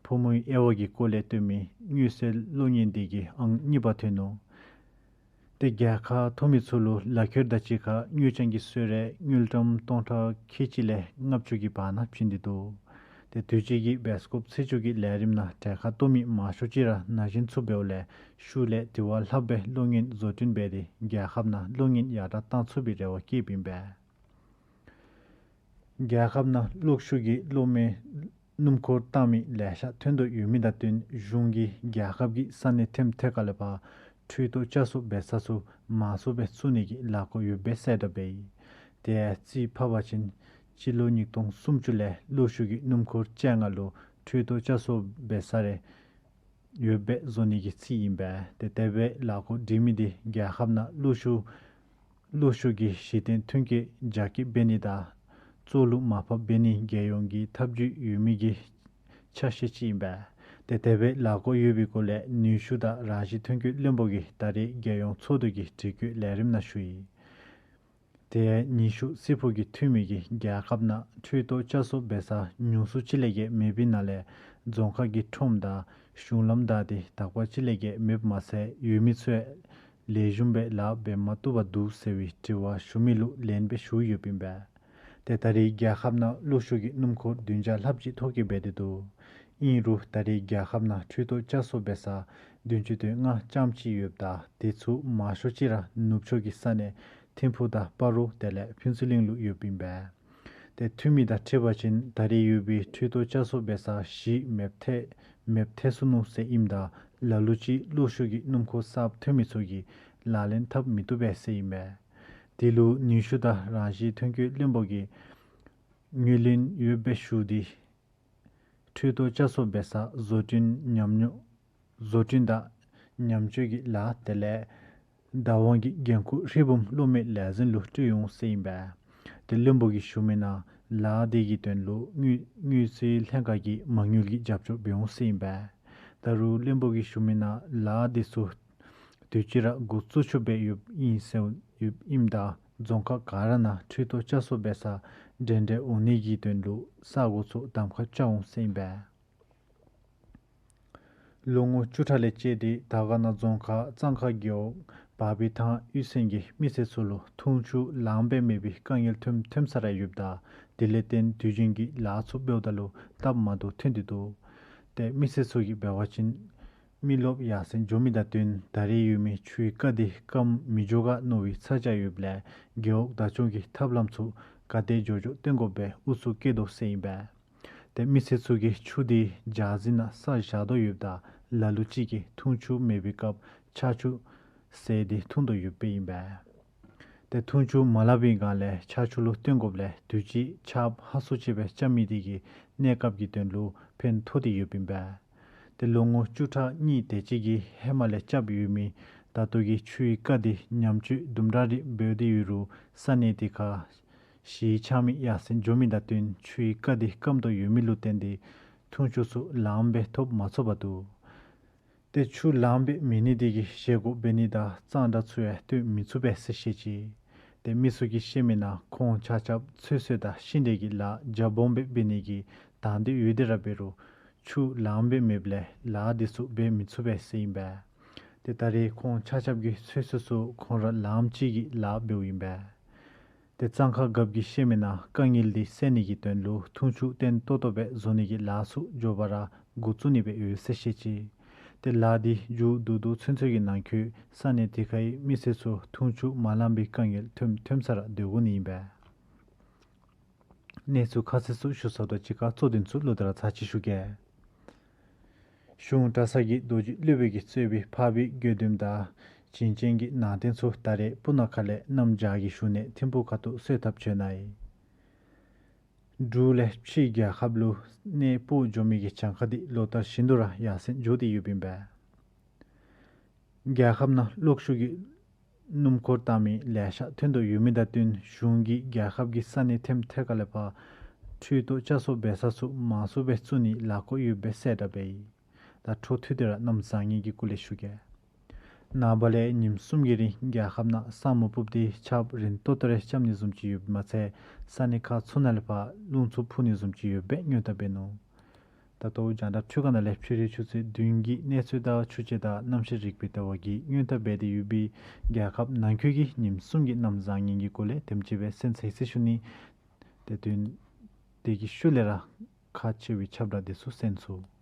ཕོ་མོའི་དབྱེ་བ་གི་སྐོར་ལས་སྟོན་མི་དངུལ་སེལ་གློག་བརྙན་དེ་གིས་ཨང་གཉིས་པ་ཐོན་ནུག། ཏེ་རྒྱལ་ཁ་ཐོབ་མི་ཚུ་ལུ་ལག་ཁྱེར་དང་གཅིག་ཁར་དངུལ་རྐྱང་གི་གསོལ་རས་དངུལ་ཀྲམ་སྟོང་ཕྲག་ཁལ་གཅིག་ལས་ལྔ་བཅུ་གི་བར་ན་བྱིན་ཏེ་འདུག། ཏེ་དུས་ཅི་གི་བེསི་ཀོབ་ཚེས་བཅུ་གི་ལས་རིམ་ནང་གྲལ་ཁར་གཏོགས་མི་མང་ཤོས་ཅིག་ར་ན་གཞོན་ཚུ་འབདཝ་ལས་ཤུལ་ལས་དེ་བ་ལྷག་སྦེ་གློག་བརྙན་བཟོ་སྐྲུན་འབད་དེ་རྒྱལ་ཁབ་ནང་གློག་བརྙན་ཡར་དྲག་བཏང་ཚུགས་པའི་རེ་བ་བསྐྱེདཔ་ཨིན་པས། རྒྱལ་ཁབ་ནང་གློག་ཤུགས་ཀྱི་གློག་མེ་སྣུམ་འཁོར་བཏང་མི་ལེ་ཤ་ཐོན་དོ་ཡོད་མི་དང་བསྟུན་གཞུང་གིས་རྒྱལ་ཁབ་ཀྱི་ས་གནས་ཐེམ་ཐེ་ཁ་ལས་ཕར་འཕྲུལ་ཐོག་བསྐྱར་གསོ་འབད་ས་ཚུ་མང་སུ་སྦེ་བཙུགས་ནི་གི་ལཱ་འགོ་ཡོདཔ་སྦེ་གསལ་བསྒྲགས་འབད་ཡི། དེ་ཡང་རྩིས་ཕབ་པ་ཅིན་སྤྱི་ལོ་ཉིས་སྟོང་སུམ་ཅུ་ལས་གློག་ཤུགས་ཀྱི་སྣུམ་འཁོར་བཅོ་ལྔ་ལུ་འཕྲུལ་ཐོག་བསྐྱར་གསོ་འབད་ས་རེ་ཡོདཔ་སྦེ་བཟོ་ནི་གི་རྩིས་ཨིན་པས། ཏེ་དེ་སྦེ་ལཱ་འགོ་འདྲེན་མི་དེ་རྒྱལ་ཁབ་ནང་གློག་ཤུགས་གློག་ཤུགས་ཀྱི་གཞི་རྟེན་ཐོན་སྐྱེད་རྒྱ་སྐྱེད་འབད་ནི་དང་གཙོ་བླུ་མར་ཕབ་འབད་ནི་རྒྱལ་ཡོངས་ཀྱི་ཐབས་ཇུས་ཡོད་མི་གི་ཆ་ཤས་ཅིག་ཨིན་པས། ཏེ་དེ་སྦེ་ལཱ་འགོ་ཡོད་པའི་སྐོར་ལས་ནུས་ཤུགས་དང་རང་བཞིན་ཐོན་སྐྱེད་བློན་པོ་གིས་ད་རེས་རྒྱལ་ཡོངས་ཚོགས་འདུ་གི་དྲི་བཀོད་ལས་རིམ་ནང་ཞུ་ཡི། དེ་ཡང་ཉི་ཤུ་རྩིས་ཕུག་གི་འཐུས་མི་གིས་རྒྱལ་ཁབ་ནང་འཕྲུལ་ཐོག་བསྐྱར་གསོ་འབད་ས་ཉུང་སུ་ཅིག་ལས་བརྒལ་མེད་པའི་ནང་ལས་རྫོང་ཁག་གི་ཁྲོམ་དང་གཞུང་ལམ་དག་དེ་དག་པ་ཅིག་ལས་བརྒལ་མེདཔ་མ་ཚད་ཡོད་མི་ཚུ་ཡང་ལེགས་ཤོམ་སྦེ་ལཱ་འབད་མ་བཏུབ་པར་འདུག་ཟེར་བའི་དྲི་བ་ཞུ་མི་ལུ་ལན་སྦེ་ཞུ་ཡོདཔ་ཨིན་པས། ཏེ་ད་རེས་རྒྱལ་ཁབ་ནང་གློག་ཤུགས་ཀྱི་སྣུམ་འཁོར་བདུན་བརྒྱ་ལྷགཔ་ཅིག་ཐོ་བཀོད་འབད་དེ་འདུག། ཨིན་རུང་ད་རེས་རྒྱལ་ཁབ་ནང་འཕྲུལ་ཐོག་བསྐྱར་གསོ་འབད་ས་བདུན་ཅུ་དོན་ལྔ་ཙམ་ཅིག་ཡོདཔ་ད་དེ་ཚུ་མང་ཤོས་ཅིག་ར་ནུབ་ཕྱོགས་ཀྱི་ས་གནས་ཐིམ་ཕུག་དང་སྤ་རོ་དེ་ལས་ཕུན་ཚོགས་གླིང་ལུ་ཡོདཔ་ཨིན་པས། ཏེ་འཐུས་མི་དང་འཕྲད་པ་ཅིན་ད་རེས་ཡོད་པའི་འཕྲུལ་ཐོག་བསྐྱར་གསོ་འབད་ས་བཞི་མེདཔ་ཐལ་མེདཔ་ཐལ་སོ་ནུག་ཟེར་ཨིནམ་ད་ལ་ལུ་ཅིག་གློག་ཤུགས་ཀྱི་སྣུམ་འཁོར་གསརཔ་ཐོན་མི་ཚུ་གིས་ལག་ལེན་འཐབ་མི་བཏུབ་པས་ཟེར་ཨིན་པས། དེ་ལུ་ནུས་ཤུགས་དང་རང་བཞིན་ཐོན་སྐྱེད་བློན་པོ་གིས་ངོས་ལེན་ཡོདཔ་སྦེ་ཞུ་སྟེ་འཕྲུལ་ཐོག་བསྐྱར་གསོ་འབད་ས་བཟོ་སྐྲུན་ཉམས་མྱོང་བཟོ་སྐྲུན་དང་ཉམས་བཅོས་ཀྱི་ལཱ་དེ་ལས་བདག་དབང་གི་འགན་ཁུར་ཧྲིལ་བུམ་གློག་མེ་ལས་འཛིན་ལུ་སྤྲོད་འོང་ཟེར་ཨིན་པས། ཏེ་བློན་པོ་གིས་ཞུ་མི་ནང་ལཱ་དེ་གི་དོན་ལུ་དངུལ་དངུལ་རྩིས་ལྷན་ཁག་གིས་མ་དངུལ་གྱི་རྒྱབ་སྐྱོར་འབད་འོང་ཟེར་ཨིན་པས། ད་རུང་བློན་པོ་གིས་ཞུ་མི་ནང་ལཱ་དེ་ཚུ་དུས་ཅི་ར་འགོ་བཙུགས་ཚུགསཔ་སྦེ་ཡོདཔ་ཨིན་ཟེར་ཡོདཔ་ཨིནམ་ད་རྫོང་ཁག་ག་ར་ནང་འཕྲུལ་ཐོག་བསྐྱར་གསོ་འབད་ས་འདྲན་འདྲ་འོང་ནི་གི་དོན་ལུ་ས་གོ་ཚུ་གདམ་ཁ་རྐྱབ་འོང་ཟེར་ཨིན་པས། ལོ་ངོ་བཅུ་ཕྲག་ལས་བཅད་དེ་དར་དཀར་ན་རྫོང་ཁག་གཙང་ཁ་རྒེད་འོག་བར་པའི་ཐང་གཡུས་ཚན་གྱི་མི་སེར་ཚུ་ལུ་འཐུང་ཆུ་ལངམ་སྦེ་མེད་པའི་དཀའ་ངལ་ཐོནམ་ཐོནམ་ས་ར་ཡོདཔ་ད་དེ་ལས་བརྟེན་དུས་རྒྱུན་གྱི་ལཱ་ཚུ་འབདཝ་ད་ལུ་སྟབས་མ་བདེཝ་ཐོན་ཏེ་འདུག། ཏེ་མི་སེར་ཚུ་གིས་འབད་བ་ཅིན་མི་རློབས་ཡར་སེང་འགྱོ་མི་དང་བསྟུན་ད་རེས་ཡོད་མི་ཆུའི་རྐ་དེ་སྐམ་མི་འགྱོ་ག་མནོ་བའི་ཚ་གྱང་ཡོདཔ་ལས་རྒེད་འོག་བདག་སྐྱོང་གི་ཐབས་ལམ་ཚུ་ག་དེ་མགྱོགས་མགྱོགས་སྟོན་དགོཔ་སྦེ་ཨུ་ཚུགས་བསྐྱེད་དོ་ཟེར་ཨིན་པས། ཏེ་མི་སེར་ཚུ་གིས་ཆུ་དེ་ཇ་ཟི་ནང་བསགས་བཞག་དོ་ཡོདཔ་ད་ལ་ལུ་ཅིག་གིས་འཐུང་ཆུ་མེད་པའི་སྐབས་ཆར་ཆུ་ཟེར་ཏེ་འཐུང་དོ་ཡོདཔ་ཨིན་པས། ཏེ་འཐུང་ཆུ་མ་ལང་པའི་སྒང་ལས་ཆར་ཆུ་ལུ་བརྟེན་དགོཔ་ལས་དུས་ཅི་ཆརཔ་ཧ་སུ་ཆེ་སྦེ་རྐྱབ་མི་དེ་གིས་གནས་སྐབས་ཀྱི་དོན་ལུ་ཕན་ཐོགས་ཏེ་ཡོདཔ་ཨིན་པས། ཏེ་ལོ་ངོ་བཅུ་ཕྲག་གཉིས་དེ་ཅིག་གི་ཧེ་མ་ལས་རྐྱབ་ཡོད་མི་ད་ལྟོ་གི་ཆུའི་རྐ་དེ་ཉམས་བཅོས་དུམ་གྲ་རེ་འབད་དེ་ཡོད་རུང་ས་གནས་དེ་ཁར་ གཞིས་ཆགས་མི་ཡར་སེང་འགྱོ་མི་དང་བསྟུན་ཆུའི་རྐ་འདི་སྐམ་དོ་ཡོད་མི་ལུ་བརྟེན་ཏེ་འཐུང་ཆུ་ཚུ་ལངམ་སྦེ་ཐོབ་མ་ཚུགས་པར་འདུག། ཏེ་ཆུ་ལངམ་སྦེ་མེད་ནི་འདི་གིས་བཞེས་སྒོ་འབད་ནི་དང་གཙང་སྦྲ་ཚུ་ཡང་སྟོན་མི་ཚུགས་པས་ཟེར་བཤད་ཅི། ཏེ་མི་ཚུ་གིས་བཤད་མི་ནང་ཁོང་ཆ་ཁྱབ་ཚོད་བསྲེ་དང་ཤིང་འབྲས་ཀྱི་ལཱ་རྒྱ་སྦོམ་སྦེ་འབད་ནི་གི་དང་འདོད་ཡོད་དེ་ར་འབད་རུང་ཆུ་ལངམ་སྦེ་མེདཔ་ལས་ལཱ་འདི་ཚུ་འབད་མི་ཚུགས་པས་ཟེར་ཨིན་པས། ཏེ་ད་རེས་ཁོང་ཆ་ཁྱབ་ཀྱི་ཚོད་བསྲེ་ཚུ་ཁོང་ར་ལངམ་ཅིག་གིས་ལཱ་འབདཝ་ཨིན་པས། ཏེ་གཙང་ཁ་རྒཔོ་གིས་བཤད་མི་ནང་དཀའ་ངལ་འདི་སེལ་ནི་གི་དོན་ལུ་འཐུང་ཆུ་བརྟན་ཏོག་ཏོ་སྦེ་བཟོ་ནི་གི་ལཱ་ཚུ་མགྱོགས་པ་ར་འགོ་བཙུགས་ནི་སྦེ་ཡོད་ཟེར་བཤད་ཅི། ཏེ་ལཱ་འདི་མཇུག་བསྡུ་དོ་ཚུན་ཚོད་ཀྱི་ནང་འཁོད་ས་གནས་དེ་ཁའི་མི་སེར་ཚུ་འཐུང་ཆུ་མ་ལངམ་པའི་དཀའ་ངལ་ཐོནམ་ཐོནམ་ས་ར་སྡོད་དགོ་ནི་ཨིན་པས། གནས་ཚུལ་ཁ་གསལ་ཚུ་ཞུ་ཚརཝ་དང་གཅིག་ཁར་གཙོ་དོན་ཚུ་ལོག་སྟེ་ར་ཚར་ཅིག་ཞུ་གེ། གཞུང་གྲྭ་ཚང་གི་རྡོ་རྗེ་སློབ་དཔོན་གྱིས་གཙོས་པའི་འཕགས་པའི་དགེ་འདུན་དང་བྱིན་ཅན་གྱི་ནང་རྟེན་ཚུ་ད་རེས་སྤུ་ན་ཁ་ལས་གནམ་བྱཱར་གྱི་བཞུགས་གནས་ཐིམ་ཕུག་ཁ་ཐུག་གསོལ་ཐབ་བྱོན་གནང་ཡི། འབྲུག་ལས་ཕྱིའི་རྒྱལ་ཁབ་ལུ་གནས་སྤོ་འགྱོ་མི་གི་གྱངས་ཁ་འདི་ལོ་ལྟར་བཞིན་དུ་ར་ཡར་སེང་འགྱོ་སྟེ་ཡོདཔ་ཨིན་པས། རྒྱལ་ཁབ་ནང་གློག་ཤུགས་ཀྱི་སྣུམ་འཁོར་བཏང་མི་ལེ་ཤ་ཐོན་དོ་ཡོད་མི་དང་བསྟུན་གཞུང་གིས་རྒྱལ་ཁབ་ཀྱི་ས་གནས་ཐེམ་ཐེ་ཁ་ལས་ཕར་འཕྲུལ་ཐོག་ཆ་སོགས་འབད་ས་ཚུ་མང་སུ་སྦེ་བཙུགས་ནི་ལཱ་འགོ་ཡོདཔ་སྦེ་གསལ་བསྒྲགས་འབད་ཡི། ད་འཕྲོ་མཐུད་དེ་ར་གནམ་བཟང་ངན་གྱི་སྐོར་ལས་ཞུ་གེ། ནངས་པ་ལས་ཉིནམ་གསུམ་གྱི་རིང་རྒྱལ་ཁབ་ནང་ས་སྨུག་ཕུབ་སྟེ་ཆརཔ་རན་ཏོག་ཏོ་རེ་རྐྱབ་ནི་བཟུམ་ཅིག་ཡོདཔ་མ་ཚད་ས་གནས་ཁག་ཚུ་ནང་ལས་ཕར་རླུང་འཚུབ་འཕུ་ནི་བཟུམ་ཅིག་ཡོདཔ་སྦེ་སྔོན་བརྡ་འབད་ནུག། ད་ལྟོ་རྒྱང་བསྒྲགས་འཕྲུལ་ཁང་ནང་ལས་ཕྱི་རུའི་ཆུ་ཚོད་བདུན་གྱི་གནས་ཚུལ་དང་ཆུ་དཔྱད་དང་གནམ་གཤིས་རིག་པའི་ལྟ་བ་གི་སྔོན་བརྡ་འབད་དེ་ཡོད་པའི་རྒྱལ་ཁབ་ནང་འཁོད་ཀྱི་ཉིནམ་གསུམ་གྱི་གནམ་བཟང་ངན་གྱི་སྐོར་ལས་དེམ་ཅིག་སྦེ་གསན་ཚར་ཡི་ཟེར་ཞུ་ནི། དེ་དོན་དེ་གི་ཤུལ་ལས་ར་ཁག་ཆེ་བའི་ཁྱབ་བསྒྲགས་འདི་ཚུ་གསན་ཚུགས།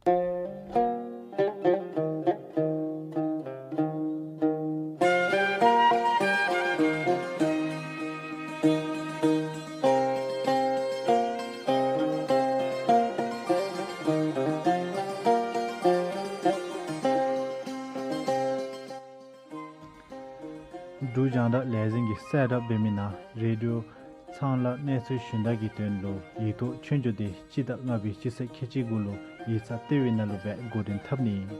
འབྲུག་རྒྱང་བསྒྲགས་ལས་འཛིན་གྱིས་གསལ་བསྒྲགས་འབད་མི་ནང་རེ་ཌིའོ་ཚངས་དབྱངས་གནས་ཚུལ་ཞུན་དག་གི་དོན་ལུ་ཡིག་ཐོག་ཆོས་རྒྱུགས་འདི་སྤྱི་ཟླ་ལྔ་པའི་སྤྱི་ཚེས་ཁལ་གཅིག་གུ་ལུ་ཡིག་ཚང་ལྟེ་བའི་ནང་ལུ་སྦེ་འགོ་འདྲེན་འཐབ་ནི་ཨིན།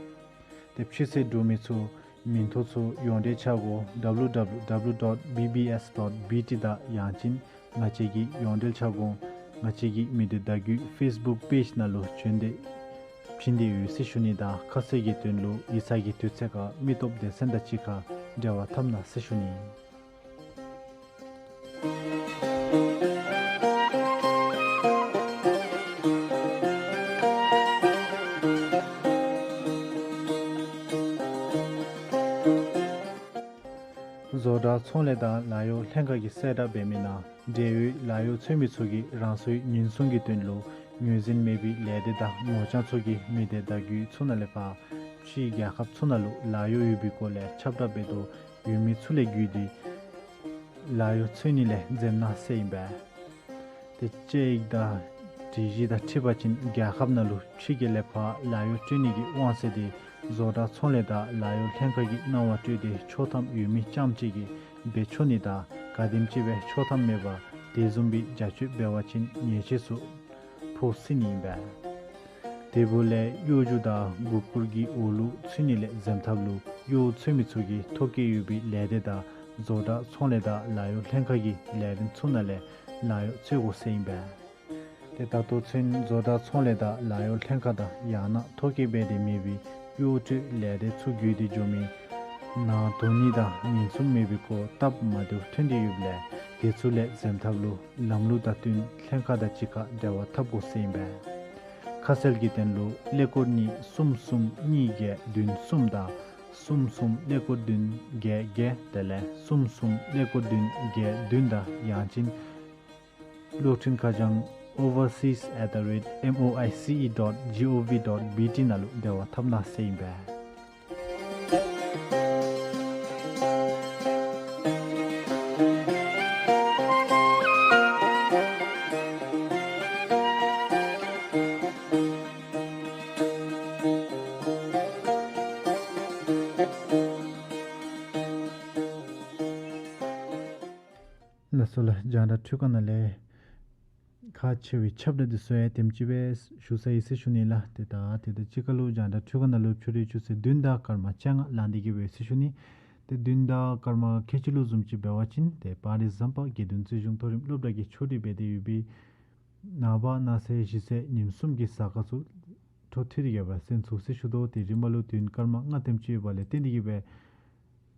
ཏེ་ཕྱི་སེལ་འབྲུག་མི་ཚུ་མིང་ཐོ་ཚུ་ཡོངས་འབྲེལ་འཆར་སྒོ་W W W dot B B S dot B T དང་ཡང་ཅིན་ང་བཅས་ཀྱི་ཡོངས་འབྲེལ་འཆར་སྒོ་ང་བཅས་ཀྱི་མི་སྡེ་བརྡ་བརྒྱུད་ཕེསི་བུཀ་པེཇ་ནང་ལུ་བྱོན་ཏེ་བྱིན་ཏེ་ཡོད་ཟེར་ཞུ་ནི་དང་ཁ་གསལ་གྱི་དོན་ལུ་ཡིག་ཚང་གི་དུས་ཚོད་ཁར་མི་སྟོབས་སྡེ་ཚན་དང་གཅིག་ཁར་འབྲེལ་བ་འཐབ་གནང་ཟེར་ཞུ་ནི། བཟོ་གྲྭ་ཚོང་ལས་དང་ལཱ་གཡོག་ལྷན་ཁག་གིས་གསལ་བསྒྲགས་འབད་མི་ནང་འབྲེལ་ཡོད་ལཱ་གཡོག་འཚོལ་མི་ཚུ་གིས་རང་སོའི་ཉེན་སྲུང་གི་དོན་ལུ་ངོས་འཛིན་མེད་པའི་ལས་སྡེ་དང་ངོ་རྐྱང་ཚུ་གིས་མི་སྡེ་བརྡ་བརྒྱུད་ཚུ་ནང་ལས་ཕར་ཕྱིའི་རྒྱལ་ཁབ་ཚུ་ནང་ལུ་ལཱ་གཡོག་ཡོད་པའི་སྐོར་ལས་ཁྱབ་བསྒྲགས་འབད་དོ་ཡོད་མི་ཚུ་ལས་བརྒྱུད་དེ་ལཱ་གཡོག་འཚོལ་ནི་ལས་འཛེམ་གནང་ཟེར་ཨིན་པས། ཏེ་དཔྱད་ཡིག་དང་སྒྲིག་གཞི་དང་འཁྲིལ་བ་ཅིན་རྒྱལ་ཁབ་ནང་ལུ་ཕྱི་རྒྱལ་ལས་ཕར་ལཱ་གཡོག་སྤྲོད་ནི་གི་དབང་ཚད་དེ་བཟོ་གྲྭ་ཚོང་ལས་དང་ལཱ་གཡོག་ལྷན་ཁག་གིས་གནང་བ་སྤྲོད་དེ་ཆོག་ཐམ་ཡོད་མི་རྐྱངམ་ཅིག་གིས་འབད་ཆོག་ནི་དང་ག་དེམ་ཅིག་སྦེ་ཆོག་ཐམ་མེད་པར་དེ་བཟུམ་སྦེ་བྱ་སྤྱོད་འབད་བ་ཅིན་ཉེས་ཆད་ཚུ་ཕོག་སྲིད་ནི་ཨིན་པས། དེ་འབདཝ་ལས་གཡོག་རྒྱུགས་དང་མགུ་སྐོར་གྱི་འོག་ལུ་ཚུད་ནི་ལས་འཛེམ་ཐབས་ལུ་གཡོག་འཚོལ་མི་ཚུ་གིས་ཐོ་བཀོད་ཡོད་པའི་ལས་སྡེ་དང་བཟོ་གྲྭ་ཚོང་ལས་དང་ལཱ་གཡོག་ལྷན་ཁག་གི་ལས་རིམ་ཚུ་ནང་ལས་ལཱ་གཡོག་འཚོལ་དགོ་ཟེར་ཨིན་པས། ཏེ་ད་ལྟོ་ཚུན་བཟོ་གྲྭ་ཚོང་ལས་དང་ལཱ་གཡོག་ལྷན་ཁག་དང་ཡང་ན་ཐོ་བཀོད་འབད་དེ་མེད་པའི་གཡོག་སྤྲོད་ལས་སྡེ་ཚུ་བརྒྱུད་དེ་འགྱོ་མི་ནང་དོ་ནི་དང་ཉེན་སྲུང་མེད་པའི་སྐོར་སྟབས་མ་བདེཝ་ཐོན་ཏེ་ཡོདཔ་ལས་དེ་ཚུ་ལས་འཛེམ་ཐབས་ལུ་ལམ་ལུགས་དང་བསྟུན་ལྷན་ཁག་དང་གཅིག་ཁར་འབྲེལ་བ་འཐབ་དགོ་ཟེར་ཨིན་པས། ཁ་གསལ་གྱི་དོན་ལུ་ཀླད་ཀོར་གཉིས་གསུམ་གསུམ་གཉིས་བརྒྱད་བདུན་གསུམ་དང་གསུམ་གསུམ་ཀླད་ཀོར་བདུན་བརྒྱད་བརྒྱད་དེ་ལས་གསུམ་གསུམ་ཀླད་ཀོར་བདུན་བརྒྱད་བདུན་དང་ཡང་ཅིན་གློག་འཕྲིན་ཁ་བྱང་overseas at the rate M O I C E dot G O V dot B T ནང་ལུ་འབྲེལ་བ་འཐབ་གནང་ཟེར་ཨིན་པས། ལགས་སོ་ལགས། རྒྱང་བསྒྲགས་འཕྲུལ་ཁང་ནང་ལས་ཁག་ཆེ་བའི་ཁྱབ་བསྒྲགས་འདི་ཚུ་ཡང་དེམ་ཅིག་སྦེ་ཞུ་ཚར་ཡི་ཟེར་ཞུ་ནི་ལགས། ཏེ་ད་དེ་དང་གཅིག་ཁར་ལུ་རྒྱང་བསྒྲགས་འཕྲུལ་ཁང་ནང་ལུ་ཕྱི་རུའི་ཆུ་ཚོད་བདུན་དང་སྐར་མ་བཅོ་ལྔ་ལང་སྟེ་གི་སྦེ་ཟེར་ཞུ་ནི། ཏེ་ བདུན་དང་སྐར་མ་ཁལ་གཅིག་ལུ་བཟུམ་ཅིག་འབད་བ་ཅིན་ཏེ་སྤང་རི་ཟམ་པ་དགེ་འདུན་རྩིས་གཞུང་མཐོ་རིམ་སློབ་གྲྭ་གི་ཆོས་ཁྲིད་འབད་དེ་ཡོད་པའི་ནངས་པ་གནངས་ཚེ་གཞེས་ཚེ་ཉིནམ་གསུམ་གྱི་གཟའ་སྐར་ཚུ་འཕྲོ་མཐུད་དེ་གི་སྦེ་གསན་ཚུགས་ཟེར་ཞུ་དོ། ཏེ་རིམ་པ་ལུ་བདུན་སྐར་མ་ལྔ་དེམ་ཅིག་ཡོད་པ་ལས་བརྟེན་ཏེ་གི་སྦེ་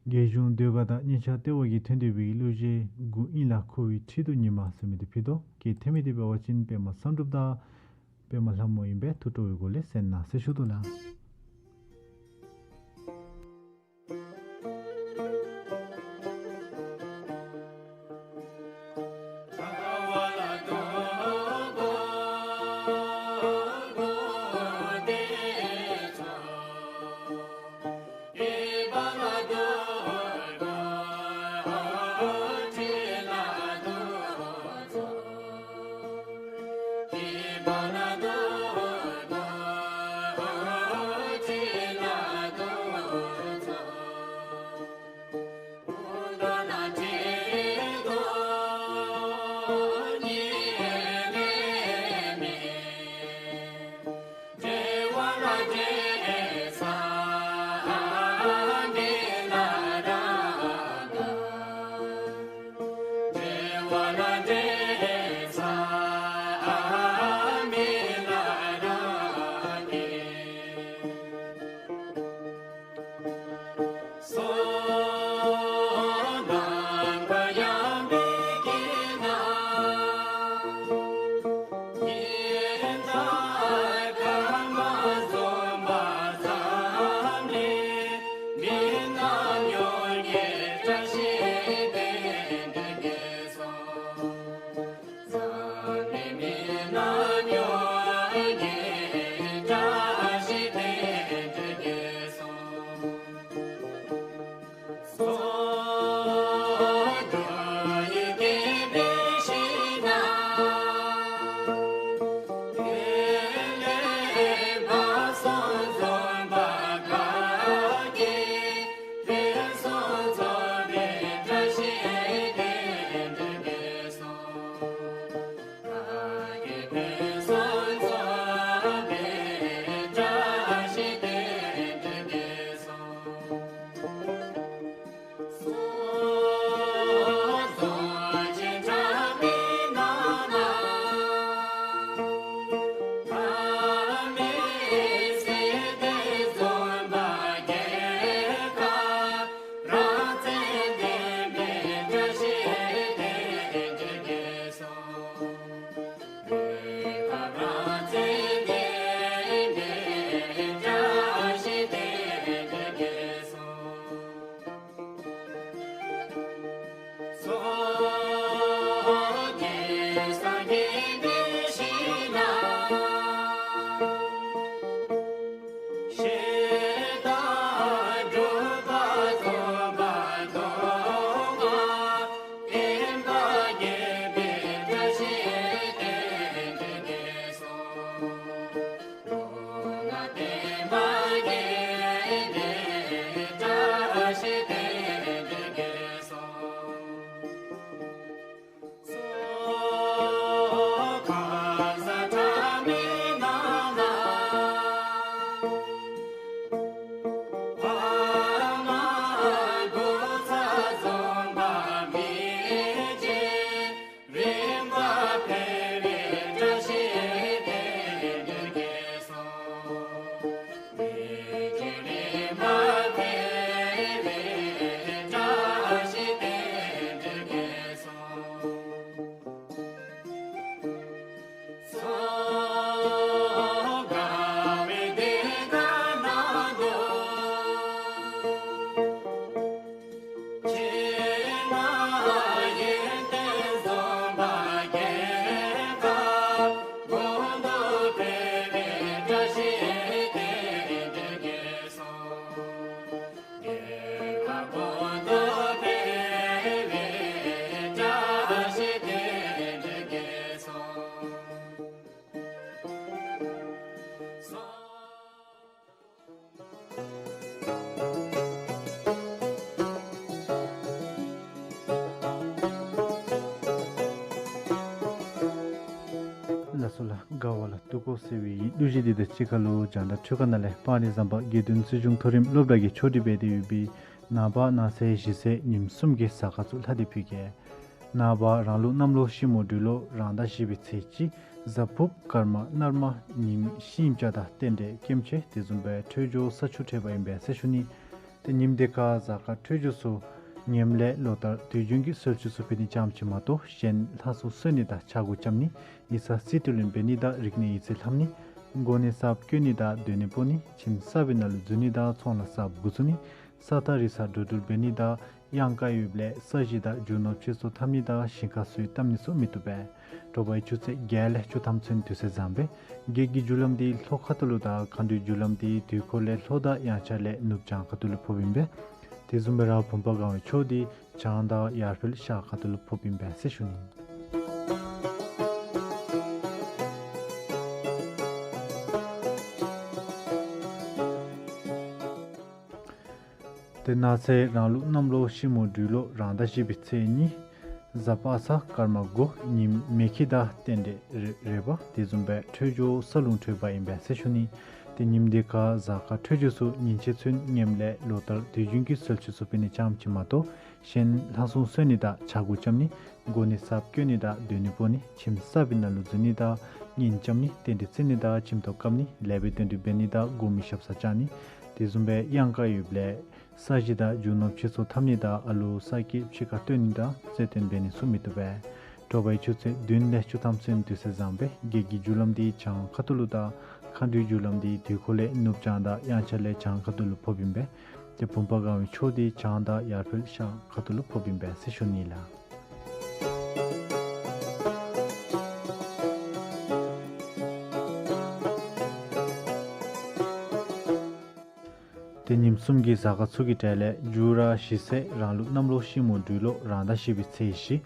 རྒྱལ་གཞུང་ཟློས་གར་དང་སྙན་ཆ་ལྟེ་བ་གིས་ཐོན་ཏེ་ཡོད་པའི་གླུ་གཞས་དགུང་ཨིན་ལ་ཁུ་བའི་ཁྲིད་དུ་ཉི་མ་ཟེར་མི་འདི་ཕུལ་དོ། གལ་ཏེ་མི་འདི་འབད་བ་ཅིན་པདྨ་བསམ་གྲུབ་དང་པདྨ་ལྷ་མོ་ཨིན་པས། ཐུགས་སྤྲོ་བའི་སྒོ་ལས་གསན་གནང་ཟེར་ཞུ་དོ་ལགས། ལགས་སོ་ལགས། དགའ་བ་ལ་སྡུག་གོ་ཟེར་བའི་གླུ་གཞས་འདི་དང་གཅིག་ཁར་ལུ་རྒྱང་བསྒྲགས་འཕྲུལ་ཁང་ནང་ལས་སྤང་རི་ཟམ་པ་དགེ་འདུན་རྩིས་གཞུང་མཐོ་རིམ་སློབ་གྲྭ་གི་ཆོས་ཁྲིད་འབད་དེ་ཡོད་པའི་ ནངས་པ་གནངས་ཚེ་གཞེས་ཚེ་ཉིནམ་གསུམ་གྱི་གཟའ་སྐར་ཚུ་ལྷག་སྟེ་ཕུལ་གེ། ནངས་པ་རང་ལུགས་གནམ་ལོ་ཤིང་མོ་སྦྲུལ་ལོ་རང་ཟླ་བཞི་པའི་ཚེས་གཅིག། གཟའ་ཕུརཔ་སྐར་མ་ནར་མ་ཉིནམ་ཤིང་བྱ་དང་རྟེན་འབྲེལ་སྐྱེམས་ཆེ། དེ་བཟུམ་སྦེ་འཕྲོད་སྦྱོར་ས་ཆུ་འཕྲོད་པ་ཨིན་པས་ཟེར་ཞུ་ནི། ཏེ་ཉིནམ་དེ་ཁར་གཟའ་སྐར་འཕྲོད་སྦྱོར་ཚུ་ངནམ་ལས་ལོ་ལྟར་དུས་རྒྱུན་གྱི་སྲོལ་ཆུ་ཚུ་འབད་ནི་ཙམ་ཅིག་མ་གཏོགས་གཞན་ལྷ་སྲུང་གསོལ་ནི་དང་ཕྱག་གུ་རྐྱབ་ནི། ཡིག་ཚང་རྩིས་སྤྲོད་ལེན་འབད་ནི་དང་རིག་གནས་ཡིག་རྩིས་ལྷབ་ནི། མགོ་ནས་གསརཔ་བསྐོ་ནི་དང་སྡོད་གནས་སྤོ་ནི། ཁྱིམ་གསར་པའི་ནང་ལུ་འཛུལ་ནི་དང་ཚོང་ལཱ་གསརཔ་འགོ་བཙུགས་ནི། ས་ཐག་རིང་ས་འགྲོ་འགྲུལ་འབད་ནི་དང་གཡང་དཀར་ཡོདཔ་ལས་ས་གཞི་དང་རྒྱུ་ནོར་ཕྱི་སོར་འཐབ་ནི་དང་ཞིང་ཁ་སོར་བཏབ་ནི་ཚུ་མི་བཏུབ་པས། དྲོ་པའི་ཆུ་ཚོད་བརྒྱད་ལས་བཅུ་ཐམ་ཚུན་དུས་ཚོད་བཟང་པས། བགེགས་ཀྱི་རྒྱུ་ལམ་འདི་ལྷོ་ཁ་ཐུག་ལུ་དང་མཁའ་འགྲོའི་རྒྱུ་ལམ་འདི་དུས་འཁོར་ལས་ལྷོ་དང་དབྱངས་འཆར་ལས་ནུབ་བྱང་ཁ་ཐུག་ལུ་ཕོགཔ་ཨིན་པས། དེ་བཟུམ་སྦེ་ར་བུམ་པ་གང་བའི་ཕྱོགས་འདི་བྱང་དང་ཡར་འཕེལ་ཤར་ཁ་ཐུག་ལུ་ཕོགཔ་ཨིན་པས་ཟེར་ཞུ་ནི། ཏེ་གནངས་ཚེ་རང་ལུགས་གནམ་ལོ་ཤིང་མོ་སྦྲུལ་ལོ་རང་ཟླ་བཞི་པའི་ཚེས་གཉིས། གཟའ་པ་སངས་སྐར་མ་དགུ། ཉིནམ་མེ་ཁྱི་དང་རྟེན་འབྲེལ་རེ་རེ་བ། དེ་བཟུམ་སྦེ་འཕྲོད་སྦྱོར་ས་རླུང་འཕྲོད་པ་ཨིན་པས་ཟེར་ཞུ་ནི། ཏེ་ཉིནམ་དེ་ཁར་གཟའ་སྐར་འཕྲོད་སྦྱོར་ཚུ་ཉིན་ཕྱེད་ཚུན་ངནམ་ལས་ལོ་ལྟར་དུས་རྒྱུན་གྱི་སྲོལ་ཆུ་ཚུ་འབད་ནི་ཙམ་ཅིག་མ་གཏོགས་གཞན་ལྷ་སྲུང་གསོལ་ནི་དང་ཕྱག་གུ་རྐྱབ་ནི། མགོ་ནས་གསརཔ་བསྐོ་ནི་དང་སྡོད་གནས་སྤོ་ནི། ཁྱིམ་གསར་པའི་ནང་ལུ་འཛུལ་ནི་དང་གཉེན་རྐྱབ་ནི། རྟེན་འབྲེལ་བརྩི་ནི་དང་ཁྱིམ་ཐོག་བཀབ་ནི། ལེགས་པའི་དོན་འགྲུབ་འབད་ནི་དང་དགོ་མི་ཞབས་སར་བཅར་ནི། དེ་བཟུམ་སྦེ་གཡང་དཀར་ཡོདཔ་ལས་ས་གཞི་དང་རྒྱུ་ནོར་ཕྱི་སོར་འཐབ་ནི་དང་ཨ་ལུ་ས་སྐྱེས་ཕྱི་ཁར་བཏོན་ནི་དང་རྩོད་ལྡན་འབད་ནི་ཚུ་མི་བཏུབ་པས། དྲོ་པའི་ཆུ་ཚོད་བདུན་ལས་བཅུ་ཐམ་ཚུན་དུས་ཚོད་བཟང་པས། བགེགས་ཀྱི་རྒྱུ་ལམ་འདི་བྱང་ཁ་ཐུག་ལུ་དང་མཁའ་འགྲོའི་རྒྱུ་ལམ་འདི་དུས་འཁོར་ལས་ནུབ་བྱང་དང་དབྱངས་འཆར་ལས་བྱང་ཁ་ཐུག་ལུ་ཕོགཔ་ཨིན་པས། ཏེ་བུམ་པ་གང་བའི་ཕྱོགས་འདི་བྱང་དང་ཡར་འཕེལ་ཤར་ཁ་ཐུག་ལུ་ཕོགཔ་ཨིན་པས་ཟེར་ཞུ་ནི་ལགས། ཏེ་ཉིནམ་གསུམ་གྱི་གཟའ་སྐར་ཚུ་གི་གྲས་ལས་མཇུག་ར་གཞེས་ཚེ་རང་ལུགས་གནམ་ལོ་ཤིང་མོ་སྦྲུལ་ལོ་རང་ཟླ་བཞི་པའི་ཚེས་བཞི།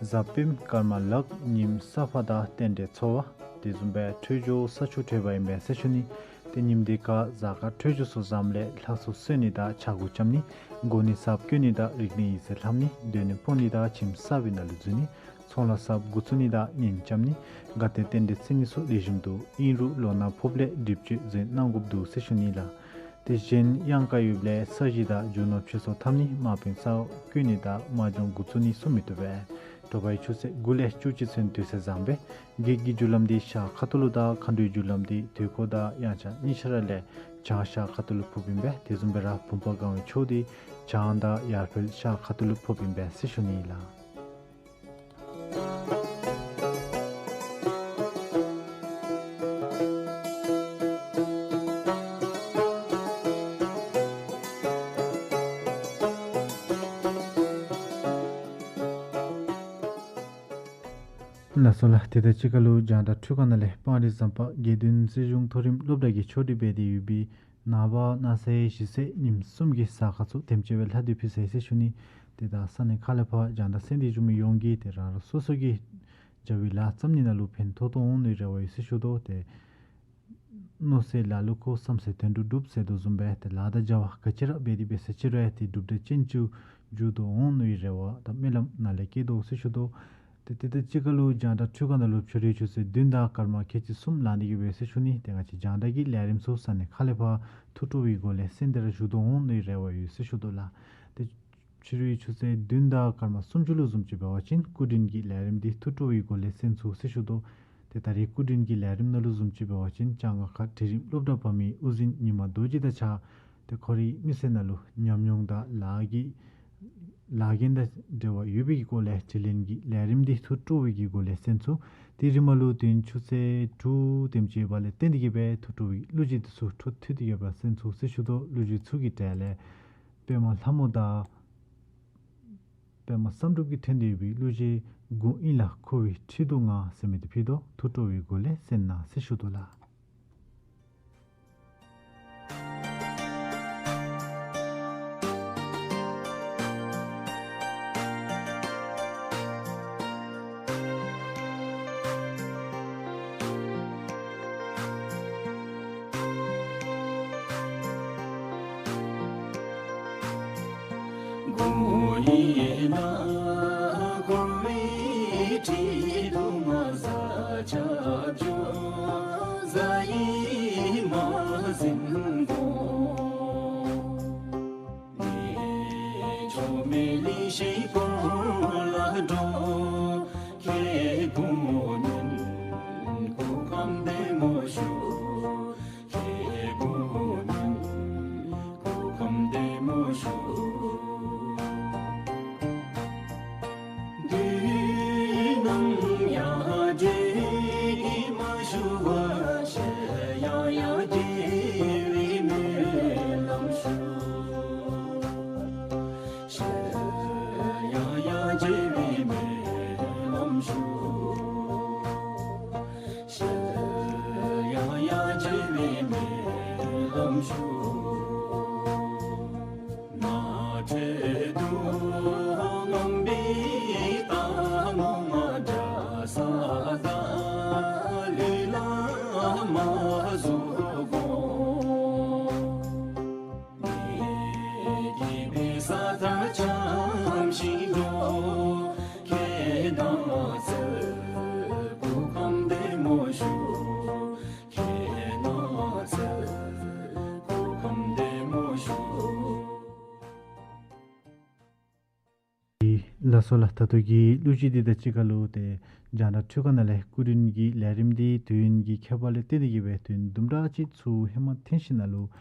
གཟའ་སྤེནམ་སྐར་མ་ལག། ཉིནམ་ས་ཕག་དང་རྟེན་འབྲེལ་འཚོ་བ། དེ་བཟུམ་སྦེ་འཕྲོད་སྦྱོར་ས་ཆུ་འཕྲོད་པ་ཨིན་པས་ཟེར་ཞུ་ནི། ཏེ་ཉིནམ་དེ་ཁར་གཟའ་སྐར་འཕྲོད་སྦྱོར་ཚུ་བཟངམ་ལས་ལྷ་སྲུང་གསོལ་ནི་དང་ཕྱག་གུ་རྐྱབ་ནི། མགོ་ནས་གསརཔ་བསྐོ་ནི་དང་རིག་གནས་ཡིག་རྩིས་ལྷབ་ནི། སྡོད་གནས་སྤོ་ནི་དང་ཁྱིམ་གསར་པའི་ནང་ལུ་འཛུལ་ནི། ཚོང་ལཱ་གསརཔ་འགོ་བཙུགས་ནི་དང་གཉེན་རྐྱབ་ནི། དགའ་སྟོན་རྟེན་འབྲེལ་བརྩི་ནི་ཚུ་ལེགས་ཤོམ་འདུག། ཨིན་རུང་ལོ་ན་ཕོགཔ་ལས་སྒྲིབ་བཅོས་འཛེམ་གནང་དགོཔ་འདུག་ཟེར་ཞུ་ནི་ལགས། ཏེ་གཞན་གཡང་དཀར་ཡོདཔ་ལས་ས་གཞི་དང་རྒྱུ་ནོར་ཕྱི་སོར་འཐབ་ནི། དམག་དཔོན་གསརཔ་བསྐོ་ནི་དང་དམག་སྦྱོང་འགོ་བཙུགས་ནི་ཚུ་མི་བཏུབ་པས། དྲོ་པའི་ཆུ་ཚོད་དགུ་ལས་བཅུ་གཅིག་ཚུན་དུས་ཚོད་བཟང་པས། བགེགས་ཀྱི་རྒྱུ་ལམ་འདི་ཤར་ཁ་ཐུག་ལུ་དང་མཁའ་འགྲོའི་རྒྱུ་ལམ་འདི་དུས་འཁོར་དང་དབྱངས་འཆར་གཉིས་ཆ་ར་ལས་བྱང་ཤར་ཁ་ཐུག་ལུ་ཕོགཔ་ཨིན་པས། དེ་བཟུམ་སྦེ་ར་བུམ་པ་གང་བའི་ཕྱོགས་འདི་བྱང་དང་ཡར་འཕེལ་ཤར་ཁ་ཐུག་ལུ་ཕོགཔ་ཨིན་པས་ཟེར་ཞུ་ནི་ལགས། ལགས་སོ་ལགས། དེ་དང་གཅིག་ཁར་ལུ་རྒྱང་བསྒྲགས་འཕྲུལ་ཁང་ནང་ལས་སྤང་རི་ཟམ་པ་དགེ་འདུན་རྩེ་གཞུང་མཐོ་རིམ་སློབ་གྲྭ་གི་ཕྱོགས་སྒྲིག་འབད་དེ་ཡོད་པའི་ནངས་པ་གནངས་ཚེ་གཞེས་ཚེ་ཉིནམ་གསུམ་གྱི་གཟའ་སྐར་ཚུ་དེམ་ཅིག་སྦེ་ལྷག་སྟེ་ཕུལ་ཚར་ཡི་ཟེར་ཞུ་ནི། ཏེ་ད་ས་གནས་ཁག་ལས་ཕར་རྒྱང་བསྒྲགས་གསན་ཏེ་བཞུགས་མི་ཡོངས་ཀྱིས་ཏེ་རང་རང་སོ་སོ་གི་བྱ་བའི་ལཱ་བརྩམ་ནི་ནང་ལུ་ཕན་ཐོགས་དོ་འོང་མནོ་བའི་རེ་བ་ཡོད་ཟེར་ཞུ་དོ། ཏེ་མནོ་ཚེ་ལ་ལུ་ཁོ་བསམ་ཚེ་དོན་འགྲུབ་འགྲུབ་ཟེར་དོ་བཟུམ་སྦེ་ཏེ་ལཱ་དང་བྱ་བ་ག་ཅི་ར་འབད་དེ་འབད་ས་ཅིག་རུང་ཏེ་འགྲུབ་འབྲས་ཅན་ཅིག་འགྱུར་དོ་འོང་མནོ་བའི་རེ་བ་དང་སྨོན་ལམ་ནཱ་ལས་བསྐྱེད་དོ་ཟེར་ཞུ་དོ། ཏེ་དེ་དང་གཅིག་ཁར་ལུ་རྒྱང་བསྒྲགས་འཕྲུལ་ཁང་ནང་ལུ་ཕྱི་རུའི་ཆུ་ཚོད་བདུན་དང་སྐར་མ་ཁལ་གཅིག་གསུམ་ལང་སྟེ་གི་འབད་ཟེར་ཞུ་ནི། ཏེ་ང་བཅས་རྒྱང་བསྒྲགས་ཀྱི་ལས་རིམ་ཚུ་ས་གནས་ཁག་ལས་ཕར་ཐུགས་སྤྲོ་བའི་སྒོ་ལས་གསན་ཏེ་ར་བཞུགས་དོ་འོང་མནོ་བའི་རེ་བ་ཡོད་ཟེར་ཞུ་དོ་ལགས། ཏེ་ཕྱི་རུའི་ཆུ་ཚོད་བདུན་དང་སྐར་མ་སུམ་ཅུ་ལུ་བཟུམ་ཅིག་འབད་བ་ཅིན་སྐུ་མགྲོན་གྱི་ལས་རིམ་འདི་ཐུགས་སྤྲོ་བའི་སྒོ་ལས་གསན་ཚུགས་ཟེར་ཞུ་དོ། ཏེ་ད་རེས་སྐུ་མགྲོན་གྱི་ལས་རིམ་ནང་ལུ་བཟུམ་ཅིག་འབད་བ་ཅིན་ལྕང་སྒང་ཁ་འབྲིང་རིམ་སློབ་གྲྭ་བར་མའི་དབུ་འཛིན་ཉི་མ་རྡོ་རྗེ་དང་གཅིག་ཁར་ཏེ་ཁོ་རའི་མི་ཚེ་ནང་ལུ་ཉམས་མྱོང་དང་ལཱ་གི་ལཱ་འགན་དང་འབྲེལ་བ་ཡོད་པའི་སྐོར་ལས་དྲི་ལན་གྱི་ལས་རིམ་འདི་ཐུགས་སྤྲོ་བའི་གི་སྒོ་ལས་གསན་ཚུགས། དེ་རིམ་ལུ་དུས་ཡུན་ཆུ་ཚོད་དྲུག་དེམ་ཅིག་འབདཝ་ལས་བརྟེན་ཏེ་གི་སྦེ་ཐུགས་སྤྲོ་བའི་གླུ་གཞས་འདི་ཚུ་འཕྲོ་མཐུད་དེ་གི་སྦེ་གསན་ཚུགས་ཟེར་ཞུ་དོ། གླུ་གཞས་ཚུ་གི་གྲས་ལས་པདྨ་ལྷ་མོ་དང་པདྨ་བསམ་གྲུབ་ཀྱིས་འཐེན་ཏེ་ཡོད་པའི་གླུ་གཞས་དགུང་ཨིན་ལ་འཁོར་བའི་འཁྲི་གདུགས་ང་ཟེར་མི་འདི་ཕུལ་དོ། ཐུགས་སྤྲོ་བའི་སྒོ་ལས་གསན་གནང་ཟེར་ཞུ་དོ་ལགས། ཤིང་སྐོར་ལ་འགྲོ། ཁྱེད་སྐུ་མིང་སྐུ་ཁམས་བདེ་མོ་ཤོག། ཁྱེད་སྐུ་མིང་སྐུ་ཁམས་བདེ་མོ་ཤོག། དུས་ནམ་ཡང་བརྗེད་མ་བཅུག་པར། ཡང་ཡང་བརྗེ་བའི་སྨོན་ལམ་ཞུ། ཡང་ཡང་བརྗེ་བའི་སྨོན་ལམ་ཞུ། ཡང་ཡང་བརྗེ་བའི་སྨོན་ལམ་ཞུ། ནགས་ཁྲོད་དུ་རྔམ་པའི་རྟ་མོ་ང་འདྲ་ས་དང་ལུས་ལ་མ་བཟུང་གོ། ངེད་ཀྱི་བེ་ས་ད་འཁྱམས་ཤིང་འགྲོ། ཁྱེད་རྣམ་ཚོ་སྐུ་ཁམས་བདེ་མོ་ཤོག། ཁྱེད་རྣམ་ཚོ་སྐུ་ཁམས་བདེ་མོ་ཤོག། ལགས་སོ་ལགས། ད་ལྟོ་གི་གླུ་གཞས་འདི་དང་གཅིག་ཁར་ལུ་ཏེ་རྒྱང་བསྒྲགས་འཕྲུལ་ཁང་ནང་ལས་སྐུ་མདུན་གྱི་ལས་རིམ་འདི་དུས་ཡུན་གྱི་ཁྱད་པར་ལས་བརྟེན་ཏེ་གིས་སྦེ་དུས་ཡུན་དུམ་གྲ་ཅིག་ཚུར་ཧེ་མ་འཐེན་ཞིནམ་ལས་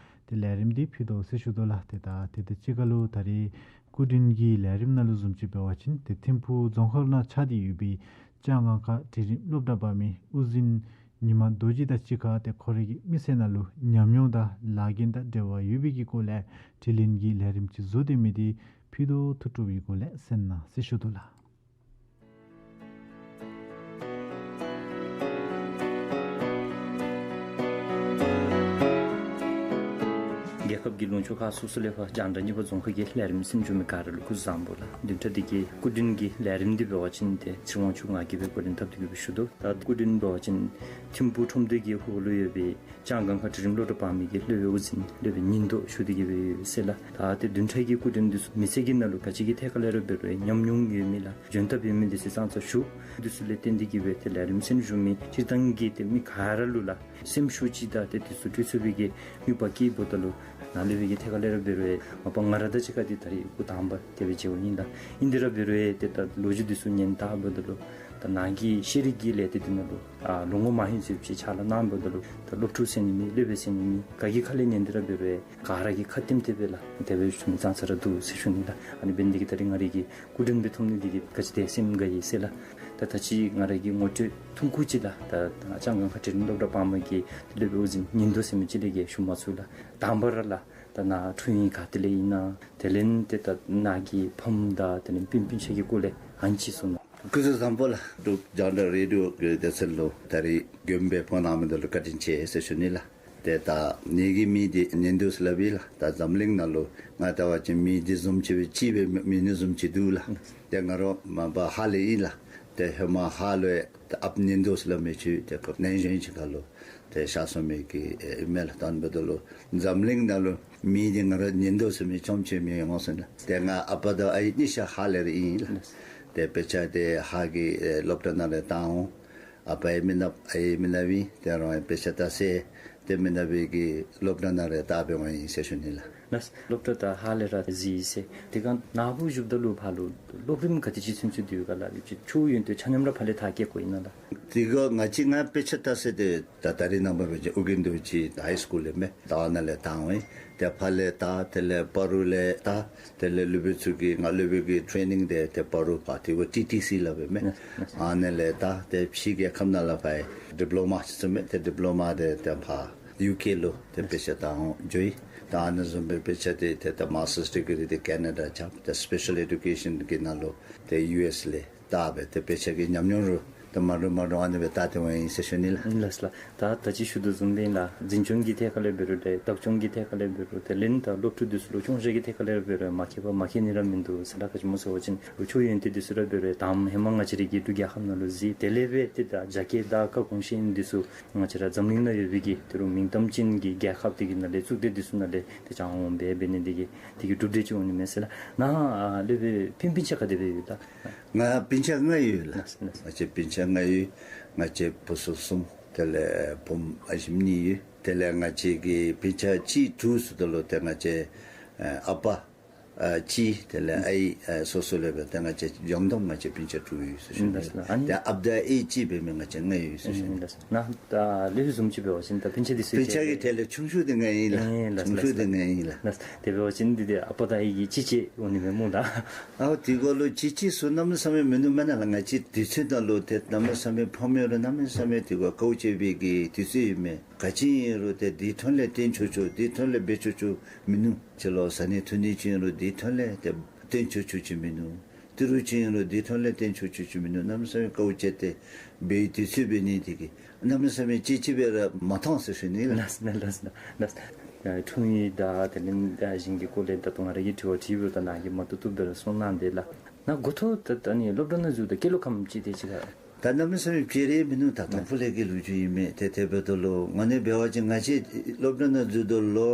ཏེ་ལས་རིམ་འདི་ཕུལ་དོ་ཟེར་ཞུ་དོ་ལགས། ཏེ་ད་དེ་དང་གཅིག་ཁར་ལུ་ད་རེས་སྐུ་མདུན་གྱི་ལས་རིམ་ནང་ལུ་བཟུམ་ཅིག་འབད་བ་ཅིན་ཏེ་ཐིམ་ཕུག་རྫོང་ཁག་ནང་ཆགས་ཏེ་ཡོད་པའི་ལྕང་སྒང་ཁ་འབྲིང་རིམ་སློབ་གྲྭ་བར་མའི་དབུ་འཛིན་ཉི་མ་རྡོ་རྗེ་དང་གཅིག་ཁར་ཏེ་ཁོ་རའི་གི་མི་ཚེ་ནང་ལུ་ཉམས་མྱོང་དང་ལཱ་འགན་དང་འབྲེལ་བ་ཡོད་པའི་གི་སྐོར་ལས་དྲི་ལན་གྱི་ལས་རིམ་ཅིག་བཟོ་སྟེ་མི་འདི་ཕུལ་དོ་ཐུགས་སྤྲོ་བའི་སྒོ་ལས་གསན་གནང་ཟེར་ཞུ་དོ་ལགས། རྒྱལ་ཁབ་ཀྱི་ལུང་ཕྱོགས་ཁག་སོ་སོ་ལས་ཕར་རྒྱང་བསྒྲགས་གཉིས་པ་རྫོང་ཁག་གི་ལས་རིམ་གསན་བཞུགས་མི་ག་ར་ལུ་སྐུ་གཟུགས་བཟང་པོ་ལགས། བདུན་ཕྲག་འདི་གི་སྐུ་མདུན་གྱི་ལས་རིམ་འདི་འབད་བ་ཅིན་ཏེ་ཚེ་དབང་ཕྱུག་ང་གིས་སྦེ་གོ་རིམ་ཐབས་ཏེ་གིས་སྦེ་ཞུ་དོ། ད་སྐུ་མདུན་འབད་བ་ཅིན་ཐིམ་ཕུག་ཁྲོམ་སྡེ་གི་ཧོངས་ལུ་ཡོད་པའི་ལྕང་སྒང་ཁ་འབྲིང་རིམ་སློབ་གྲྭ་བར་མའི་གི་སློབ་དཔོན་དབུ་འཛིན་སློབ་དཔོན་ཉིན་ཐོ་ཞུ་སྟེ་གིས་སྦེ་ཡོད་ཟེར་ལགས། ད་ཏེ་བདུན་ཕྲག་གི་སྐུ་མདུན་འདི་ཚུ་མི་ཚེ་གི་ནང་ལུ་ག་ཅི་གི་ཐད་ཁར་ལས་ར་འབད་རུང་ཉམས་མྱོང་ཡོད་མི་ལགས། འཇོན་ཐངས་ཡོད་མི་འདི་ཚུ་ཙང་ཙ་ཞུ། འདི་ཚུ་ལས་བརྟེན་ཏེ་གིས་སྦེ་ཏེ་ལས་རིམ་གསན་བཞུགས་མི་སྤྱིར་བཏང་གི་ཏེ་མི་ག་ར་ལུ་ལགས་སེམས་ཤུགས་ཅིག་དང་ཏེ་འདི་ཚུ་སྤྲོད་ཚུགས་པའི་གི་ནུས་པ་བསྐྱེད་འབདཝ་ད་ལུ་ནཱ་ལས་འབད་གི་ཐད་ཁར་ལས་ར་འབད་རུང་མ་པ་ང་ར་དང་གཅིག་ཁར་འདི་ད་རེས་སྐུ་དང་པ་དེ་སྦེ་མཇལཝ་ཨིན་ལགས། ཨིན་དེ་ར་འབད་རུང་ཏེ་ད་ལོ་རྒྱུས་འདི་ཚུ་ཉན་ད་འབདཝ་ད་ལུ་ད་ནཱ་གི་ཤེས་རིག་གི་ལས་སྡེ་འདི་ནང་ལུ་ཨ་ལོ་ངོ་མང་ཤོས་ཅིག་ཕྱག་ལཱ་གནང་འབདཝ་ད་ལུ་ད་སློབ་ཕྲུག་ཟེར་ནི་མེད། སློབ་དཔོན་ཟེར་ནི་མེད། ག་གི་ཁ་ལས་ཉན་དེ་ར་འབད་རུང་ག་ར་གིས་ཁ་བསྟན་ཏེ་སྦེ་ལགས་དེ་སྦེ་ཞུ་མི་ཙང་ཙ་ར་འདུག་ཟེར་ཞུ་ནི་ལགས། ཨ་ནི་འབད་ནི་འདི་གིས་ད་རེས་ང་རའི་གི་སྐུ་མགྲོན་སྦེ་ཐོབ་ནི་འདི་གིས་ག་ཅི་དེ་སེམས་དགའ་ཡི་ཟེར་ལགས། ད་ད་ཅི་ང་རའི་གི་ངོ་སྤྲོད་ཐུང་ཀུ་ཅིག་ལགས། ད་ད་ལྕང་སྒང་ཁ་འབྲིང་རིམ་སློབ་གྲྭ་བར་མ་གི་སློབ་དཔོན་དབུ་འཛིན་ཉིན་ཐོ་ཟེར་མི་ཅིག་ལས་ཀྱི་ཞུ་མ་ཚུགས་ལགས། དང་པ་ར་ལགས་ད་ནཱ་འཁྲུངས་ཡུལ་ག་ཏེ་ལས་ཨིན་ན། དེ་ལས་ཏེ་ད་ནཱ་གི་ཕམ་དང་དེ་ལས་སྤུན་སྤུན་ཆ་གི་སྐོར་ལས་ཨ་ནི་ཅིག་གསུང་གནང་། སྐུ་གཟུགས་བཟང་པོ་ལགས། འབྲུག་རྒྱང་བསྒྲགས་རེ་ཌི་ཡོ་གི་སྡེ་ཚན་ལུ་ད་རེས་མགྱོནམ་སྦེ་ཕོན་གནང་མི་འདི་ལུ་བཀའ་དྲིན་ཆེ་ཟེར་ཞུ་ནི་ལགས། ཏེ་ད་ངེ་གི་མིང་འདི་ཉིན་ཐོ་ཟེར་སླབ་ཨིན་ལགས། ད་འཛམ་གླིང་ནང་ལུ་ང་བལྟ་བ་ཅིན་མིང་འདི་བཟུམ་ཅིག་སྦེ་ཅིག་སྦེ་མེད་ནི་བཟུམ་ཅིག་འདུག་ལགས། ཏེ་ང་ར་མ་པ་ཧཱ་ལས་ཨིན་ལགས། ཏེ་ཧེ་མ་ཧཱ་ལུ་ཡང་ཏེ་ཨཔ་ཉིན་ཐོ་ཟེར་སླབ་མི་ཅིག་ཏེ་ཁོ་ནང་བཞིན་ཅིག་ཁར་ལུ་ཏེ་ཤར་སོང་མི་གི་ཨེ་མས་ལགས། ད་ཨ་ནི་འབདཝ་ད་ལུ་འཛམ་གླིང་ནང་ལུ་མིང་འདི་ང་ར་ཉིན་ཐོ་ཟེར་མི་རྐྱངམ་ཅིག་མེད་འོང་ཟེར་ལགས། ཏེ་ང་ཨ་པ་དང་ཨའི་གཉིས་ཆ་ཧཱ་ལས་ར་ཨིན་ལགས། ཏེ་དཔེ་ཆ་འདི་ཧཱ་གི་ཨེ་སློབ་གྲྭ་ནང་ལས་བཏང་འོང་། ཨ་པ་ཡང་མི་ནགཔ་ཨའི་མི་ནགཔ་ཨིན། ཏེ་རོགས་ཡང་དཔེ་ཆ་ལྟ་ས་ཏེ་མི་ནགཔ་གི་སློབ་གྲྭ་ནང་ལས་བལྟ་སྦེ་འོང་ཡི་ཟེར་ཞུ་ནི་ལགས། ལགས། སློབ་གྲྭ་ད་ཧཱ་ལས་ར་གཟིགས་ཡི་ཟེར། དེ་སྒང་ནཱ་བུ་བཞུགསཔ་ད་ལུ་ཕར་ལུ་སློབ་རིམ་ག་དེ་ཅིག་ཚུན་ཚོད་འདི་ཡོད་ག་ལགས། ཡོད་ཅི་ཆོས་ཡོན་ཏན་ཆ་མཉམ་ར་ཕར་ལས་མཐར་སྐྱེལ་དགོ་ཨིན་ན་ལགས། དེ་སྒང་ང་བཅས་ང་དཔེ་ཆ་ལྟ་ས་འདི་ད་ད་རེས་ནངས་པ་འབད་བ་ཅིན་ཨོ་རྒྱན་རྡོ་རྗེ་ཧའི་སི་ཀུལ་ལས་མས། ད་ཨ་ནཱ་ལས་བཏང་འོང་། ཏེ་ཕར་ལས་ད་དེ་ལས་སྤ་རོ་ལས་ད་དེ་ལས་སློབ་དཔོན་ཚུ་གིས་ང་སློབ་དཔོན་གྱི་ཊེ་ནིང་འདི་ཏེ་སྤ་རོ་ཕར་ཏེ་ཝ་ཊི་ཊི་སི་སླབ་ཨིན་མས། ཨ་ནཱ་ལས་ད་ཏེ་ཕྱི་རྒྱལ་ཁབ་ནང་ལུ་ཕར་ཌི་པི་ལོ་མ་ཟེར་མི་ཏེ་ཌི་པི་ལོ་མ་འདི་ཏེ་ཕར་ཡུ་ཀེ་ལུ་ཏེ་དཔེ་ཆ་ལྟ་འོང་འགྱོ་ཡི། ད་ཨ་ནི་བཟུམ་སྦེ་དཔེ་ཆ་འདི་ཏེ་ད་མཱས་ཊརསི་ཌི་གི་རི་འདི་ཀེ་ན་ཌ་རྐྱབ། ཏེ་སི་པེ་ཤལ་ཨེ་ཌུ་ཀེ་ཤཱན་གྱི་ནང་ལུ་ཏེ་ཡུ་ཨེསི་ལས་ལྟ་སྦེ་ཏེ་དཔེ་ཆ་གི་ཉམས་མྱོང་རུང་ཏེ་མ་འདྲཝ་མ་འདྲཝ་ཨ་ནི་སྦེ་ལྟ་སྟེ་འོང་ཡི་ཟེར་ཞུ་ནི་ལགས། ལགས་ལགས། ད་ད་ཅི་ཞུ་དོ་བཟུམ་སྦེ་ལགས་འཛིན་སྐྱོང་གི་ཐད་ཁར་ལས་འབད་རུང་ཏེ་བདག་སྐྱོང་གི་ཐད་ཁར་ལས་འབད་རུང་དེ་ལས་ད་སློབ་ཕྲུག་འདི་ཚུ་ལུ་སྐྱོང་བཞག་གི་ཐད་ཁར་ལས་འབད་རུང་མ་མཁས་པ་མ་མཁས་ནི་ར་མིན་འདུག་ཟེར་ལགས། ག་ཅི་སྨོ་ཟེར་བ་ཅིན་ཆོས་ཡོན་ཏན་འདི་ཚུ་ར་འབད་རུང་དང་པ་ཧེ་མ་ང་བཅས་རའི་གི་འབྲུག་རྒྱལ་ཁབ་ནང་ལུ་གཟིགས། དེ་ལས་འབད་ཏེ་ད་རྒྱ་སྐད་དང་ཁ་གོང་ཤེས་ཡོན་འདི་ཚུ་ང་བཅས་ར་འཛམ་གླིང་ནང་ཡོད་པའི་གི་ཏེ་རུང་མིང་གཏམ་ཅན་གྱི་རྒྱལ་ཁབ་འདི་གི་ནང་ལས་གཙུག་སྡེ་འདི་ཚུ་ནང་ལས་ཏེ་སྦྱང་འོང་སྦེ་འབད་ནི་འདི་གིས་འདི་གིས་གྲུབ་འབྲས་ཅིག་འོང་ནི་མས་ཟེར་ལགས། ནཱ་ལས་འབད་སྤུན་སྤུན་ཆ་ག་དེ་སྦེ་ཡོད་ད། ང་སྤུན་ཆ་ལྔ་ཡོད་ལགས། ལགས་ལགས། ང་བཅས་སྤུན་ཆ་ལྔ་ཡོད། ང་བཅས་བུ་ཚུ་གསུམ། དེ་ལས་བུམོ་ཨ་ཞིམ་གཉིས་ཡོད། དེ་ལས་ང་བཅས་ཀྱི་སྤུན་ཆ་གཅིག་དྲུག་ཟེརཝ་ད་ལུ་ཏེ་ང་བཅས་ཨ་པ་ ཨ་གཅིག་དེ་ལས་ཨའི་ཨ་སོ་སོ་ལས་འབད་ད་ང་བཅས་འཇོན་ཐངས་ང་བཅས་སྤུན་ཆ་དྲུག་ཡོད་ཟེར་ཞུ་ནི། ཨིན་ལགས་ལགས། ཨ་ནི་ད་ཨཔ་དང་ཨའི་གཅིག་འབད་མི་ང་བཅས་ལྔ་ཡོད་ཟེར་ཞུ་ནི། ཨིན་ལགས་ལགས། ད་ལེགས་ཤོམ་ཅིག་འབད་བ་ཅིན་ད་སྤུན་ཆ་འདི་ཚུ་སྤུན་ཆ་གི་གྲས་ལས་ཆུང་ཤོས་འདི་ང་ཨིན་ལགས། ཨིན་ལགས་ཆུང་ཤོས་འདི་ང་ཨིན་ལགས། ལགས། དེ་འབད་བ་ཅིན་འདི་འདི་ཨ་པ་དང་ཨའི་གིས་གཅིག་གཅིག་འོང་ནི་མས་སྨོ་ལགས། ཨའོ་དེ་གུ་ལུ་གཅིག་གཅིག་ཟེར་གནམ་མེད་ས་མེད་མིན་འདུག་མེན་ན་ལགས། ང་བཅས་དུས་ཚོད་ནང་ལུ་ཏེ་གནམ་མེད་ས་མེད་ཕམ་ཡོད་རུང་གནམ་མེད་ས་མེད་དེ་གུ་དཀའཝ་སྤྱད་པའི་གི་དུས་ཚོད་ཨིན་མས། ག་ཅི་ཨིན་རུང་ཏེ་དེ་ཐོག་ལས་བཏོན་ཆོག་ཆོག་དེ་ཐོག་ལས་འབད་ཆོག་ཆོག་མིན་འདུག། ཅིག་ལུ་བཟའ་ནི་འཐུང་ནི་ཅིག་ཨིན་རུང་དེ་ཐོག་ལས་ཏེ་བཏོན་ཆོག་ཆོག་ཅིག་མིན་འདུག། ཏི་རུ་ཅིག་ཨིན་རུང་དེ་ཐོག་ལས་བཏོན་ཆོག་ཆོག་ཅིག་མིན་འདུག། གནམ་མེད་ས་མེད་དཀའཝ་སྤྱད་དེ་འབད་དུས་ཚོད་འབད་ནི་དེ་གིས་གནམ་མེད་ས་མེད་གཅིག་གཅིག་འབད་ར་མ་མཐོང་ཟེར་ཞུ་ནི་ལགས། ལགས་ལགས་ལགས་ལགས། ཨ་འཁྲུངས་ཡུལ་དང་དེ་ལས་ཨ་གཞན་གྱི་སྐོར་ལས་ད་ལྟོ་ང་ར་གིས་དྲི་བ་དྲིས་པ་ད་ནཱ་གིས་མ་བཏུབ་བཏུབ་སྦེ་ར་གསུངས་གནང་དེས་ལགས། ནཱ་འགོ་ཐོག་ད་ད་ནི་སློབ་གྲྭ་ནང་འཛུལཝ་ད་སྐྱེས་ལོ་ག་ཅི་དེ་ཅིག་ག། ད་གནམ་མེད་ས་མེད་སྤྱིར་མིན་འདུག། ད་དང་ཕུ་ལས་ཀྱི་ལོ་རྒྱུས་ཨིན་མས། ཏེ་དེ་འབདཝ་ད་ལུ་ང་ནི་འབད་བ་ཅིན་ང་བཅས་སློབ་གྲྭ་ནང་འཛུལཝ་ད་ལུ་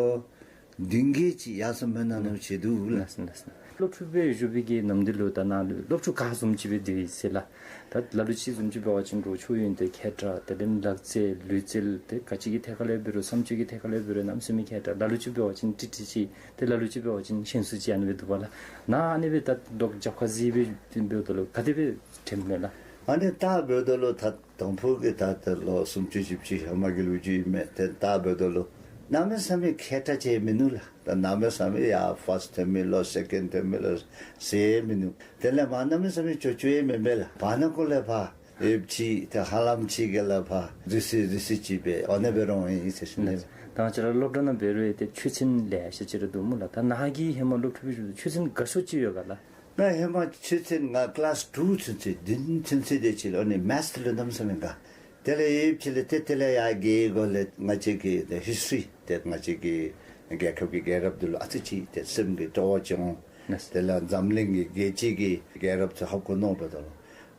བདུན་བརྒྱད་ཅིག་ཡར་སོང་མེན་ན་ནུག་ཟེར་འདུག་ལགས། ལགས་ལགས། སློབ་ཕྲུག་སྦེ་བཞུགས་པའི་གི་ནམ་དུས་ལུ་ད་ནཱ་ལུ་སློབ་ཕྲུག་ག་བཟུམ་ཅིག་སྦེ་སྡོད་ཡི་ཟེར་ལགས། ད་ལ་ལུ་ཅིག་བཟུམ་ཅིག་འབད་བ་ཅིན་རོགས་ཆོས་ཡོན་ཏན་མཁས་དྲགས་དེ་ལས་ལག་རྩལ་ལུས་རྩལ་ཏེ་ག་ཅི་གི་ཐད་ཁར་ལས་འབད་རུང་བསམ་སྤྱོད་ཀྱི་ཐད་ཁར་ལས་འབད་རུང་གནམ་མེད་ས་མེད་མཁས་དྲགས། ལ་ལུ་ཅིག་འབད་བ་ཅིན་ཀྲིག་ཀྲི་ཅིག་ཏེ་ལ་ལུ་ཅིག་འབད་བ་ཅིན་ཞན་སུ་ཅིག་ཨ་ནི་སྦེ་འདུག་པ་ལགས། ནཱ་ཨ་ནི་སྦེ་ད་རོགས་རྒྱབ་ཁར་གཟིགས་སྦེ་འབདཝ་ད་ལུ་ག་དེ་སྦེ་དྲན་མས་ལགས། ཨ་ནི་ད་འབདཝ་ད་ལུ་ད་དང་ཕུ་གི་ད་ད་ལོ་སུམ་ཅུ་བཞི་བཅུ་ཧེ་མ་གི་ལོ་རྒྱུས་ཨིན་མས། ཏེ་ད་འབདཝ་ད་ལུ་གནམ་མེད་ས་མེད་མཁས་དྲགས་ཅིག་མིན་འདུག་ལགས། ད་གནམ་མེད་ས་མེད་ཡར་ཕཱསཊ་ཐོན་མི་ལོ་སེ་ཀེནཌ་ཐོན་མི་ལོ་ཟེར་མིན་འདུག། དེ་ལས་མར་གནམ་མེད་ས་མེད་ཅོག་ཅོག་ཡང་མེན་པས་ལགས། བར་ན་ཀོ་ལས་ཕར་ཡོདཔ་ཅིག་ཏེ་ཧ་ལམ་ཅིག་གི་ལས་ཕར་རི་སི་རི་སི་ཅིག་སྦེ་ཨ་ནི་སྦེ་ར་འོང་ཡི་ཟེར་ཞུ་ནི། ད་ང་བཅས་ར་སློབ་གྲྭ་ནང་འབད་རུང་ཏེ་ཆོས་ཚན་ལེ་ཤ་ཅིག་ར་འདུག་སྨོ་ལགས། ད་ནཱ་གིས་ཧེ་མ་སློབ་ཕྲུག་སྦེ་བཞུགས་ཆོས་ཚན་དགའ་ཤོས་ཅིག་ཡོད་ག་ལགས། ང་ཧེ་མ་ཆོས་ཚན་ང་ཀི་ལཱསི་ཊུ་ཚུན་ཚོད་བདུན་ཚུན་ཚོད་དེ་ཅིག་ལུ་ཨ་ནི་མེཐ་ལུ་གནམ་མེད་ས་མེད་དགའ། དེ་ལས་ཡོདཔ་ཅིག་ལས་ཏེ་དེ་ལས་ཡར་རྒས་སྒོ་ལས་ང་བཅས་ཀྱི་ཏེ་ཧིསི་ཊི་རི་ཏེ་ང་བཅས་ཀྱི་རྒྱལ་ཁབ་ཀྱི་རྒྱལ་རབས་འདི་ལུ་ཨ་ཙི་ཅིག་ཏེ་སེམས་ཀྱི་སྤྲོ་བ་ཅིག་འོང་། ལགས། དེ་ལས་འཛམ་གླིང་གི་རྒྱལ་སྤྱི་གི་རྒྱལ་རབས་ཚུ་ཧ་གོ་མནོཝ་ད་ལུ་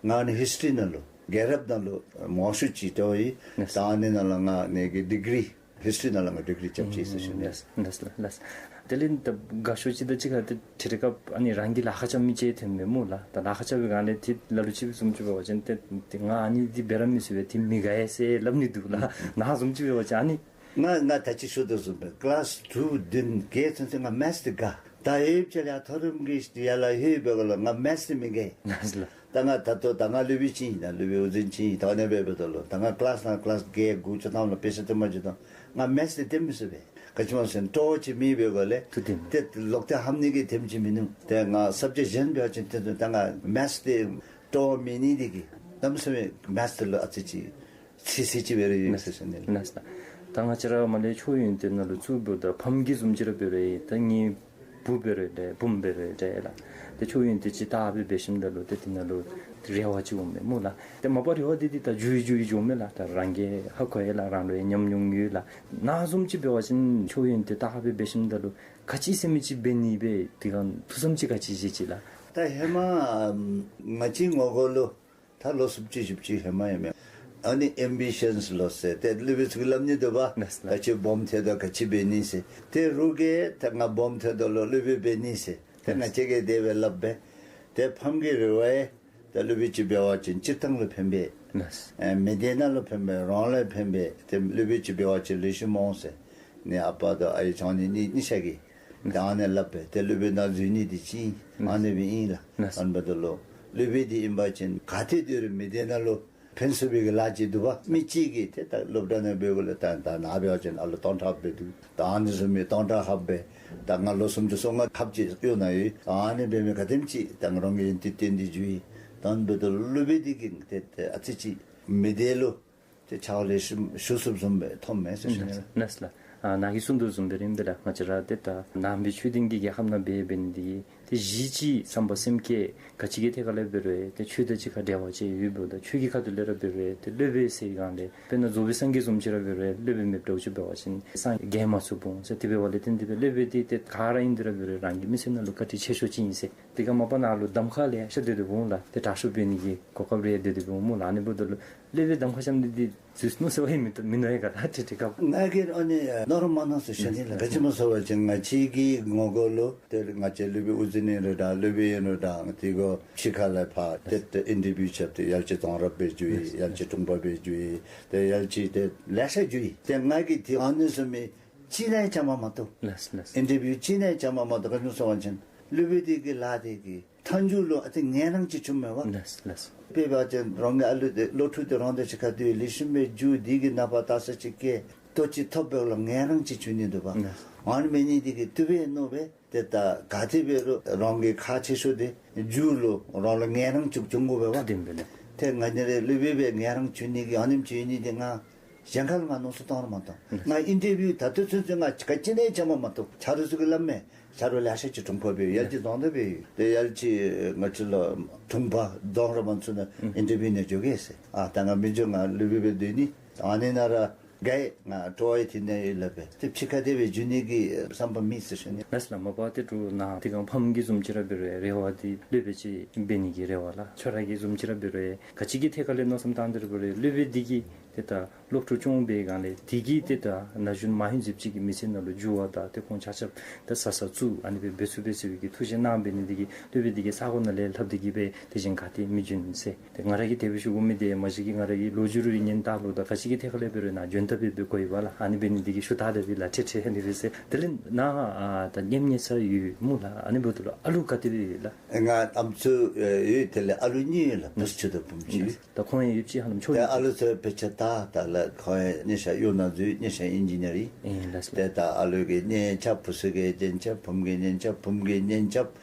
ང་ནི་ཧིསི་ཊི་རི་ནང་ལུ་རྒྱལ་རབས་ནང་ལུ་མང་ཤོས་ཅིག་སྤྲོ་བ་ཡོད། ལགས། ད་ཨ་ནི་ནང་ལུ་ང་ནི་གི་ཌིག་རི་ཧིསི་ཊི་རི་ནང་ལུ་ང་ཌིག་རི་རྐྱབ་ཅི་ཟེར་ཞུ་ནི། ལགས་ལགས་ལགས། དེ་ལས་ད་དགའ་ཤོས་ཅིག་དང་གཅིག་ཁར་ཏེ་ཏེ་རེ་སྐབས་ཨ་ནི་རང་གིས་ལཱ་ཁག་རྐྱབ་མི་ཅིག་ཐོན་མས་སྨོ་ལགས། ད་ལཱ་ཁག་རྐྱབ་པའི་སྒང་ལས་ཏེ་ལ་ལུ་ཅིག་བཟུམ་ཅིག་འབད་བ་ཅིན་ཏེ་ཏེ་ང་ཨ་ནི་འདི་འབད་ར་མི་ཚུགས་པས། ཏེ་མི་དགའ་ཡི་ཟེར་སླབ་ནི་འདུག་ལགས། ནཱ་བཟུམ་ཅིག་འབད་བ་ཅིན་ཨ་ནི་ང་ང་ད་ཅི་ཞུ་དོ་བཟུམ་སྦེ་ཀི་ལཱསི་ཊུ་བདུན་བརྒྱད་ཚུན་ཚོད་ང་མེཐ་འདི་དགའ། ད་ཡོདཔ་ཅིག་ལས་མཐོ་རིམ་གྱི་ཡར་ལས་ལྷོད་པའི་སྒང་ལུ་ང་མེཐ་འདི་མི་དགའ། ལགས་ལགས། ད་ང་ད་ལྟོ་ད་ང་སློབ་དཔོན་ཅིག་ཨིན་ན་སློབ་དཔོན་དབུ་འཛིན་ཅིག་ཨིན། ད་ཨ་ནི་སྦེ་འབདཝ་ད་ལུ་ད་ང་ཀི་ལཱསི་ནང་ཀི་ལཱསི་བརྒྱད་དགུ་བཅུ་ཐམ་ལུ་དཔེ་ཆ་སྟོན་པ་ཅིག་དང་ང་མེཐ་འདི་སྟོན་མི་ཚུགས་པས། ག་ཅི་སྨོ་ཟེར་ན་སྤྲོ་བ་ཅིག་མེད་པའི་སྒང་ལས་ཏེ་ལོག་སྟེ་ཧམ་ནི་གི་དེམ་ཅིག་མིན་འདུག། ཏེ་ང་སབ་ཇེཀཊ་གཞན་འབད་བ་ཅིན་ཏེ་ད་ང་མེཐ་འདི་སྤྲོ་བ་མེད་ནི་འདི་གིས་གནམ་མེད་ས་མེད་མེཐ་འདི་ལུ་ཨ་ཙི་ཅིག་ཚིག་ཚིག་ཅིག་འབད་རུང་ཡོད་ཟེར་ཞུ་ནི། ལགས་ལགས། ད་ང་བཅས་ར་མར་ལས་ཆོས་ཡོན་ཏན་ནང་ལུ་བཙུགས་འབདཝ་ད་ཕམ་གི་བཟུམ་ཅིག་ར་འབད་རུང་ད་ངེའི་བུ་འབད་རུང་འདྲ་བུམོ་འབད་རུང་འདྲ་ལགས། ཏེ་ཆོས་ཡོན་ཏན་ཅིག་དར་སྦེ་འབད་ཞིནམ་ད་ལུ་ཏེ་དེ་ནང་ལུ་རེ་བ་ཅིག་འོང་མས་སྨོ་ལགས། ཏེ་མ་པ་རེ་བ་འདི་འདི་ད་འགྱུར་འགྱུར་འགྱོཝ་མས་ལགས། ད་རང་གིས་ཧ་གོ་ཡི་ལགས། རང་ལུ་ཡང་ཉམས་མྱོང་ཡོད་ལགས། ནཱ་བཟུམ་ཅིག་འབད་བ་ཅིན་ཆོས་ཡོན་ཏན་དར་སྦེ་འབད་ཞིནམ་ད་ལུ་ག་ཅི་ཟེར་མི་ཅིག་འབད་ནི་སྦེ་དེ་སྒང་ཐུགས་བསམ་ཅིག་ག་ཅི་བཞེས་ཅི་ལགས། ད་ཧེ་མ་ང་བཅས་ངོ་རྒོལ་ལུ་ད་ལོ་སུམ་ཅུ་བཞི་བཅུ་ཧེ་མ་ཨིན་མས། ཨ་ནི་ཨེམ་བི་ཤཱནསི་ལོ་ཟེར་ཏེ་སློབ་དཔོན་ཚུ་གིས་སླབ་ནི་འདུག་པ། ལགས་ལགས། ད་ཁྱོད་སྦོམ་ཐལ་དོ་ག་ཅི་འབད་ནི་ཟེར། ཏེ་རོགས་ཀྱིས་ད་ང་སྦོམ་ཐལ་དོ་ལོ་སློབ་དཔོན་འབད་ནི་ཟེར། ཏེ་ང་བཅས་ཀྱིས་དེ་སྦེ་སླབ་པས། ཏེ་ཕམ་གྱི་རེ་བ་ཡང་ད་སློབ་དཔོན་ཅིག་འབད་བ་ཅིན་སྤྱིར་བཏང་ལུ་ཕན་པས། ལགས། ཨེ་མི་སྡེ་ནང་ལུ་ཕན་པས། རང་ལུ་ཕན་པས། ཏེ་སློབ་དཔོན་ཅིག་འབད་བ་ཅིན་ལེགས་ཤོམ་འོང་ཟེར། ཨ་ནི་ཨ་པ་དང་ཨའི་ཆང་ནི་གཉིས་གཉིས་ཆ་གིས་ད་ཨ་ནི་སླབ་པས། ཏེ་སློབ་དཔོན་ནང་འཛུལ་ནི་འདི་ཅིག་ཨིན། ཨ་ནི་སྦེ་ཨིན་ལགས། ཨ་ནི་འབདཝ་ད་ལུ་སློབ་དཔོན་འདི་ཨིན་པ་ཅིན་ག་ཏེ་སྡོད་རུང་མི་སྡེ་ནང་ལུ་ཕན་ཚུན་སྦེ་གི་ལཱ་ཅིག་འདུག་པ། མི་གཅིག་གིས་ཏེ་ད་སློབ་གྲྭ་ནང་འབད་དགོ་ལགས། ད་ད་ནཱ་འབད་བ་ཅིན་ཨ་ལོ་སྟོང་ཕྲག་སྦེ་འདུག། ད་ཨ་ནི་བཟུམ་མའི་སྟོང་ཕྲག་ལྷགཔ་སྦེ་ད་ང་ལོ་སུམ་ཅུ་སོ་ལྔ་ལྷགཔ་ཅིག་གཡོག་ནང་ཡོད། ཨ་ནི་འབད་མི་ག་དེམ་ཅིག་ད་ང་རང་གིས་ཡོན་ཏན་བཏོན་ཏེ་འགྱོ་ཡི། ད་ཨ་ནི་འབདཝ་ད་ལུ་སློབ་དཔོན་འདི་གིས་ཏེ་ཏེ་ཨ་ཙི་ཅིག་མི་སྡེ་ལུ་ཏེ་ཕྱག་ལེགས་ཤོམ་ཞུ་ཚུགསཔ་བཟུམ་སྦེ་མཐོངམ་མས་ཟེར་ཞུ་ནི། ལགས་ལགས། ཨ་ནཱ་གིས་གསུངས་དོ་བཟུམ་སྦེ་ར་ཨིན་པས་ལགས། ང་བཅས་ར་ཏེ་ད་ནང་པའི་ཆོས་ལྡན་གྱི་རྒྱལ་ཁབ་ནང་འབད་འབད་ནི་འདི་གིས་ཏེ་གཞི་ཅིག་བསམ་པ་སེམས་བསྐྱེད་ག་ཅི་གི་ཐད་ཁར་ལས་འབད་རུང་ཏེ་ཆོས་དང་གཅིག་ཁར་འབྲེལ་བ་ཅིག་ཡོདཔ་འབདཝ་ད་ཆོས་ཀྱི་ཁ་ཐུག་ལས་ར་འབད་རུང་ཏེ་སློབ་དཔོན་ཟེར་བའི་སྒང་ལས་དཔེར་ན་རྫོགས་པའི་སངས་རྒྱས་བཟུམ་ཅིག་ར་འབད་རུང་སློབ་དཔོན་མེདཔ་འདྲཝ་ཅིག་འབད་བ་ཅིན་སངས་རྒྱས་མ་ཚུགས་འོང་ཟེར། དེ་འབདཝ་ལས་བརྟེན་ཏེ་སྦེ་སློབ་དཔོན་འདི་ཏེ་ག་ར་ཨིན་དེ་ར་འབད་རུང་རང་གི་མི་ཚེ་ནང་ལུ་བཀའ་དྲིན་ཆེ་ཤོས་ཅིག་ཨིན་ཟེར། དེ་སྒང་མ་པ་ནཱ་ལུ་གདམ་ཁ་ལེ་ཤ་སྡོད་སྡོདཔ་འོང་ལགས། ཏེ་དྲག་ཤོས་འབད་ནི་གི་གོ་སྐབས་རེ་སྡོད་སྡོདཔ་འོང་སྨོ་ལགས། ཨ་ནི་འབདཝ་ད་ལུ་སློབ་དཔོན་གདམ་ཁ་རྐྱབ་ནི་འདི་འཛོལ་ནུག་ཟེར་བ་ཨིན་མི་མིན་ནོ་ཡ་ག་ལགས། ཏེ་དེ་སྐབས་ང་གིས་ཨ་ནི་མནོ་རུང་མ་མནོ་ཟེར་ཞུ་ནི་ལགས། ག་ཅི་སྨོ་ཟེར་བ་ཅིན་ང་བཅས་ཀྱི་ངོ་རྒོལ་ལུ་ཏེ་ང་བཅས་སློབ་དཔོན་དབུ་འཛིན་ཨིན་རུང་འདྲ་སློབ་དཔོན་ཨིན་རུང་འདྲ་དེ་གུ་ཕྱི་ཁ་ལས་ཕར་ཏེ་ཏེ་ཨིན་ཊར་བིའུ་རྐྱབ་སྟེ་ཡང་ཅིན་གདོང་རབས་སྦེ་འགྱོ་ཡི། ཡང་ཅིན་དྲུང་པ་སྦེ་འགྱོ་ཡི། ཏེ་ཡང་ཅིན་ཏེ་ལེ་ཤ་འགྱོ་ཡི། ཏེ་ང་གིས་ཏེ་ཨ་ནི་བཟུམ་མའི་གཅིག་ལས་བཅའ་མར་མ་གཏོགས། ལགས་ལགས། ཨིན་ཊར་བིའུ་གཅིག་ལས་བཅའ་མར་མ་གཏོགས། ག་ཅི་སྨོ་ཟེར་བ་ཅིན་ སློབ་དཔོན་དེ་གི་ལཱ་དེ་གི་མཐའ་མཇུག་ལུ་ཨ་ཙི་ངལ་རངས་ཅིག་བྱུངམ་མས་པ། ལགས་ལགས། དཔེ་འབད་བ་ཅིན་རང་གི་ཨ་ལུ་དེ་སློབ་ཕྲུག་དེ་རང་དང་གཅིག་ཁར་སྡོད་ལེགས་ཤོམ་སྦེ་རྒྱུགས། དེ་གིས་ནངས་པ་དར་ས་ཅིག་སྐྱེ། ལྟོ་ཅིག་ཐོབ་པས་ལོ་ངལ་རངས་ཅིག་བྱུང་ནི་འདུག་པ། ལགས། ཨ་ནི་མེད་ནི་དེ་གིས་དེ་སྦེ་མནོ་སྦེ་ཏེ་ད་ག་དེ་འབད་རུང་རང་གི་ཁག་ཆེ་ཤོས་དེ་རྒྱུགས་ལོ་རང་ལུ་ངལ་རངས་ཅིག་བྱུང་དགོ་པས་པ། ཐུགས་བདེན་པས་ལགས། ཏེ་ང་ནི་རེ་སློབ་དཔོན་སྦེ་ངལ་རངས་བྱུང་ནི་གི་ཨ་ནེམ་ཅིག་ཡོད་ནི་དེ་ང་གཞན་ཁར་ང་མནོ་བསམ་བཏང་ར་མ་བཏང་། ང་ཨིན་ཊར་བིའུ་ད་ལྟོ་ཚུན་ཚོད་ང་ག་ཅི་ནི་བྱས་མ་མ་གཏོགས་ཆ་རོགས་ཚུ་གིས་སླབ་མས། ཆ་རོགས་ལེ་ཤ་ཅིག་དྲུང་འཕར་འབད་ཡོད། ཡར་ཅིག་རྫོང་བདག་འབད་ཡོད། ཏེ་ཡར་ཅིག་ང་བཅས་ལུ་དྲུང་འཕར་རྫོང་ར་མ་ཚུད་ན་ཨིན་ཊར་བིའུ་ནང་འགྱོ་གེ་ཟེར། ཨ་ད་ང་མི་འགྱོ། ང་སློབ་དཔོན་སྦེ་སྡོད་ནི། ཨ་ནི་ནང་ར་ག་ཡི་ང་སྤྲོ་བ་ཡང་ཐོན་ནི་ཡོད་ལགས་པས། ཏེ་ཕྱི་ཁར་དེ་སྦེ་འགྱོ་ནི་གི་བསམ་པ་མེད་ཟེར་ཞུ་ནི། ལགས་ལགས། མ་པ་ཏེ་འབྲུག་ནང་དེ་སྒང་ཕམ་གྱིས་བཟུམ་ཅིག་ར་འབད་རུང་རེ་བ་དེ་སློབ་དཔོན་ཅིག་འབད་ནི་གི་རེ་བ་ལགས། ཁྱོད་ར་གིས་བཟུམ་ཅིག་ར་འབད་རུང་ག་ཅི་གི་ཐད་ཁར་ལས་མནོ་བསམ་བཏང་སྟེ་ར་འབད་རུང་སློབ་དཔོན་འདི་གིས་ཏེ་ད་སློབ་ཕྲུག་སྐྱོང་བའི་སྒང་ལས་དེ་གིས་ཏེ་ད་ན་གཞོན་མ་ཧིང་ཟེར་ཅིག་གི་མི་ཚེ་ནང་ལུ་འགྱུར་བ་དང་ཏེ་ཁོང་ཆ་ཁྱབ་ད་བཟའ་ཚང་བཙུགས་ཨ་ནི་སྦེ་འབད་ཚུགས་པས་ཟེར་བའི་གི་ཐུགས་བཞེད་གནང་བའི་ནི་འདི་གིས་སློབ་དཔོན་འདི་གིས་ས་གོ་ནང་ལས་ལྷབ་སྟེ་གིས་སྦེ་དེ་བཞིན་ག་ཏེ་མི་འབྱོན་ཟེར། ཏེ་ང་ར་གིས་དེ་སྦེ་ཞུ་དགོ་མི་དེ་མ་གཞི་གིས་ང་ར་གི་ལོ་རྒྱུས་རུང་གཉན་སྟག་ལུ་དང་ག་ཅི་གི་ཐད་ཁར་ལས་འབད་རུང་ན་འཇོན་ཐང་སྦེ་འབད་དགོ་ཡི་པ་ལགས། ཨ་ནི་འབད་ནི་འདི་གིས་ཞུ་དག་ལས་འབད་ལགས། ཁྲེ་ཁྲེ་ཨ་ནི་སྦེ་ཟེར། དེ་ལས་ནཱ་ཨ་ད་མཉམ་གནས་ས་ཡོད་སྨོ་ལགས། ཨ་ནི་འབདཝ་ད་ལུ་ཨ་ལུ་ག་དེ་སྦེ་ཡོད་ལགས། ང་ཨམ་སྲུ་ཡོད། དེ་ལས་ཨ་ལུ་གཉིས་ཡོད་ལགས། བུཚ་གཅིག་དང་བུམོ་གཅིག་ཡོད། ད་ཁོང་ཡང་ཡུདཔ་ཅིག་ཧ་ལམ་ཆོས། ཏེ་ཨ་ལུ་ཚུ་དཔེ་ཆ་ལྟ་ད་ལགས། ཁོང་ཡང་གཉེན་ཤ་གཡུ་ནག་འཛུལ། གཉེན་ཤ་ཨིན་ཇི་ནི་ཡར་ཨིན། ཨིན་ལགས་ལགས། ཏེ་ད་ཨ་ལུ་གི་གཉེན་ཆ་བུཚ་གི་གཉེན་ཆ་བུམོ་གི་གཉེན་ཆ་བུམོ་གི་གཉེན་ཆ་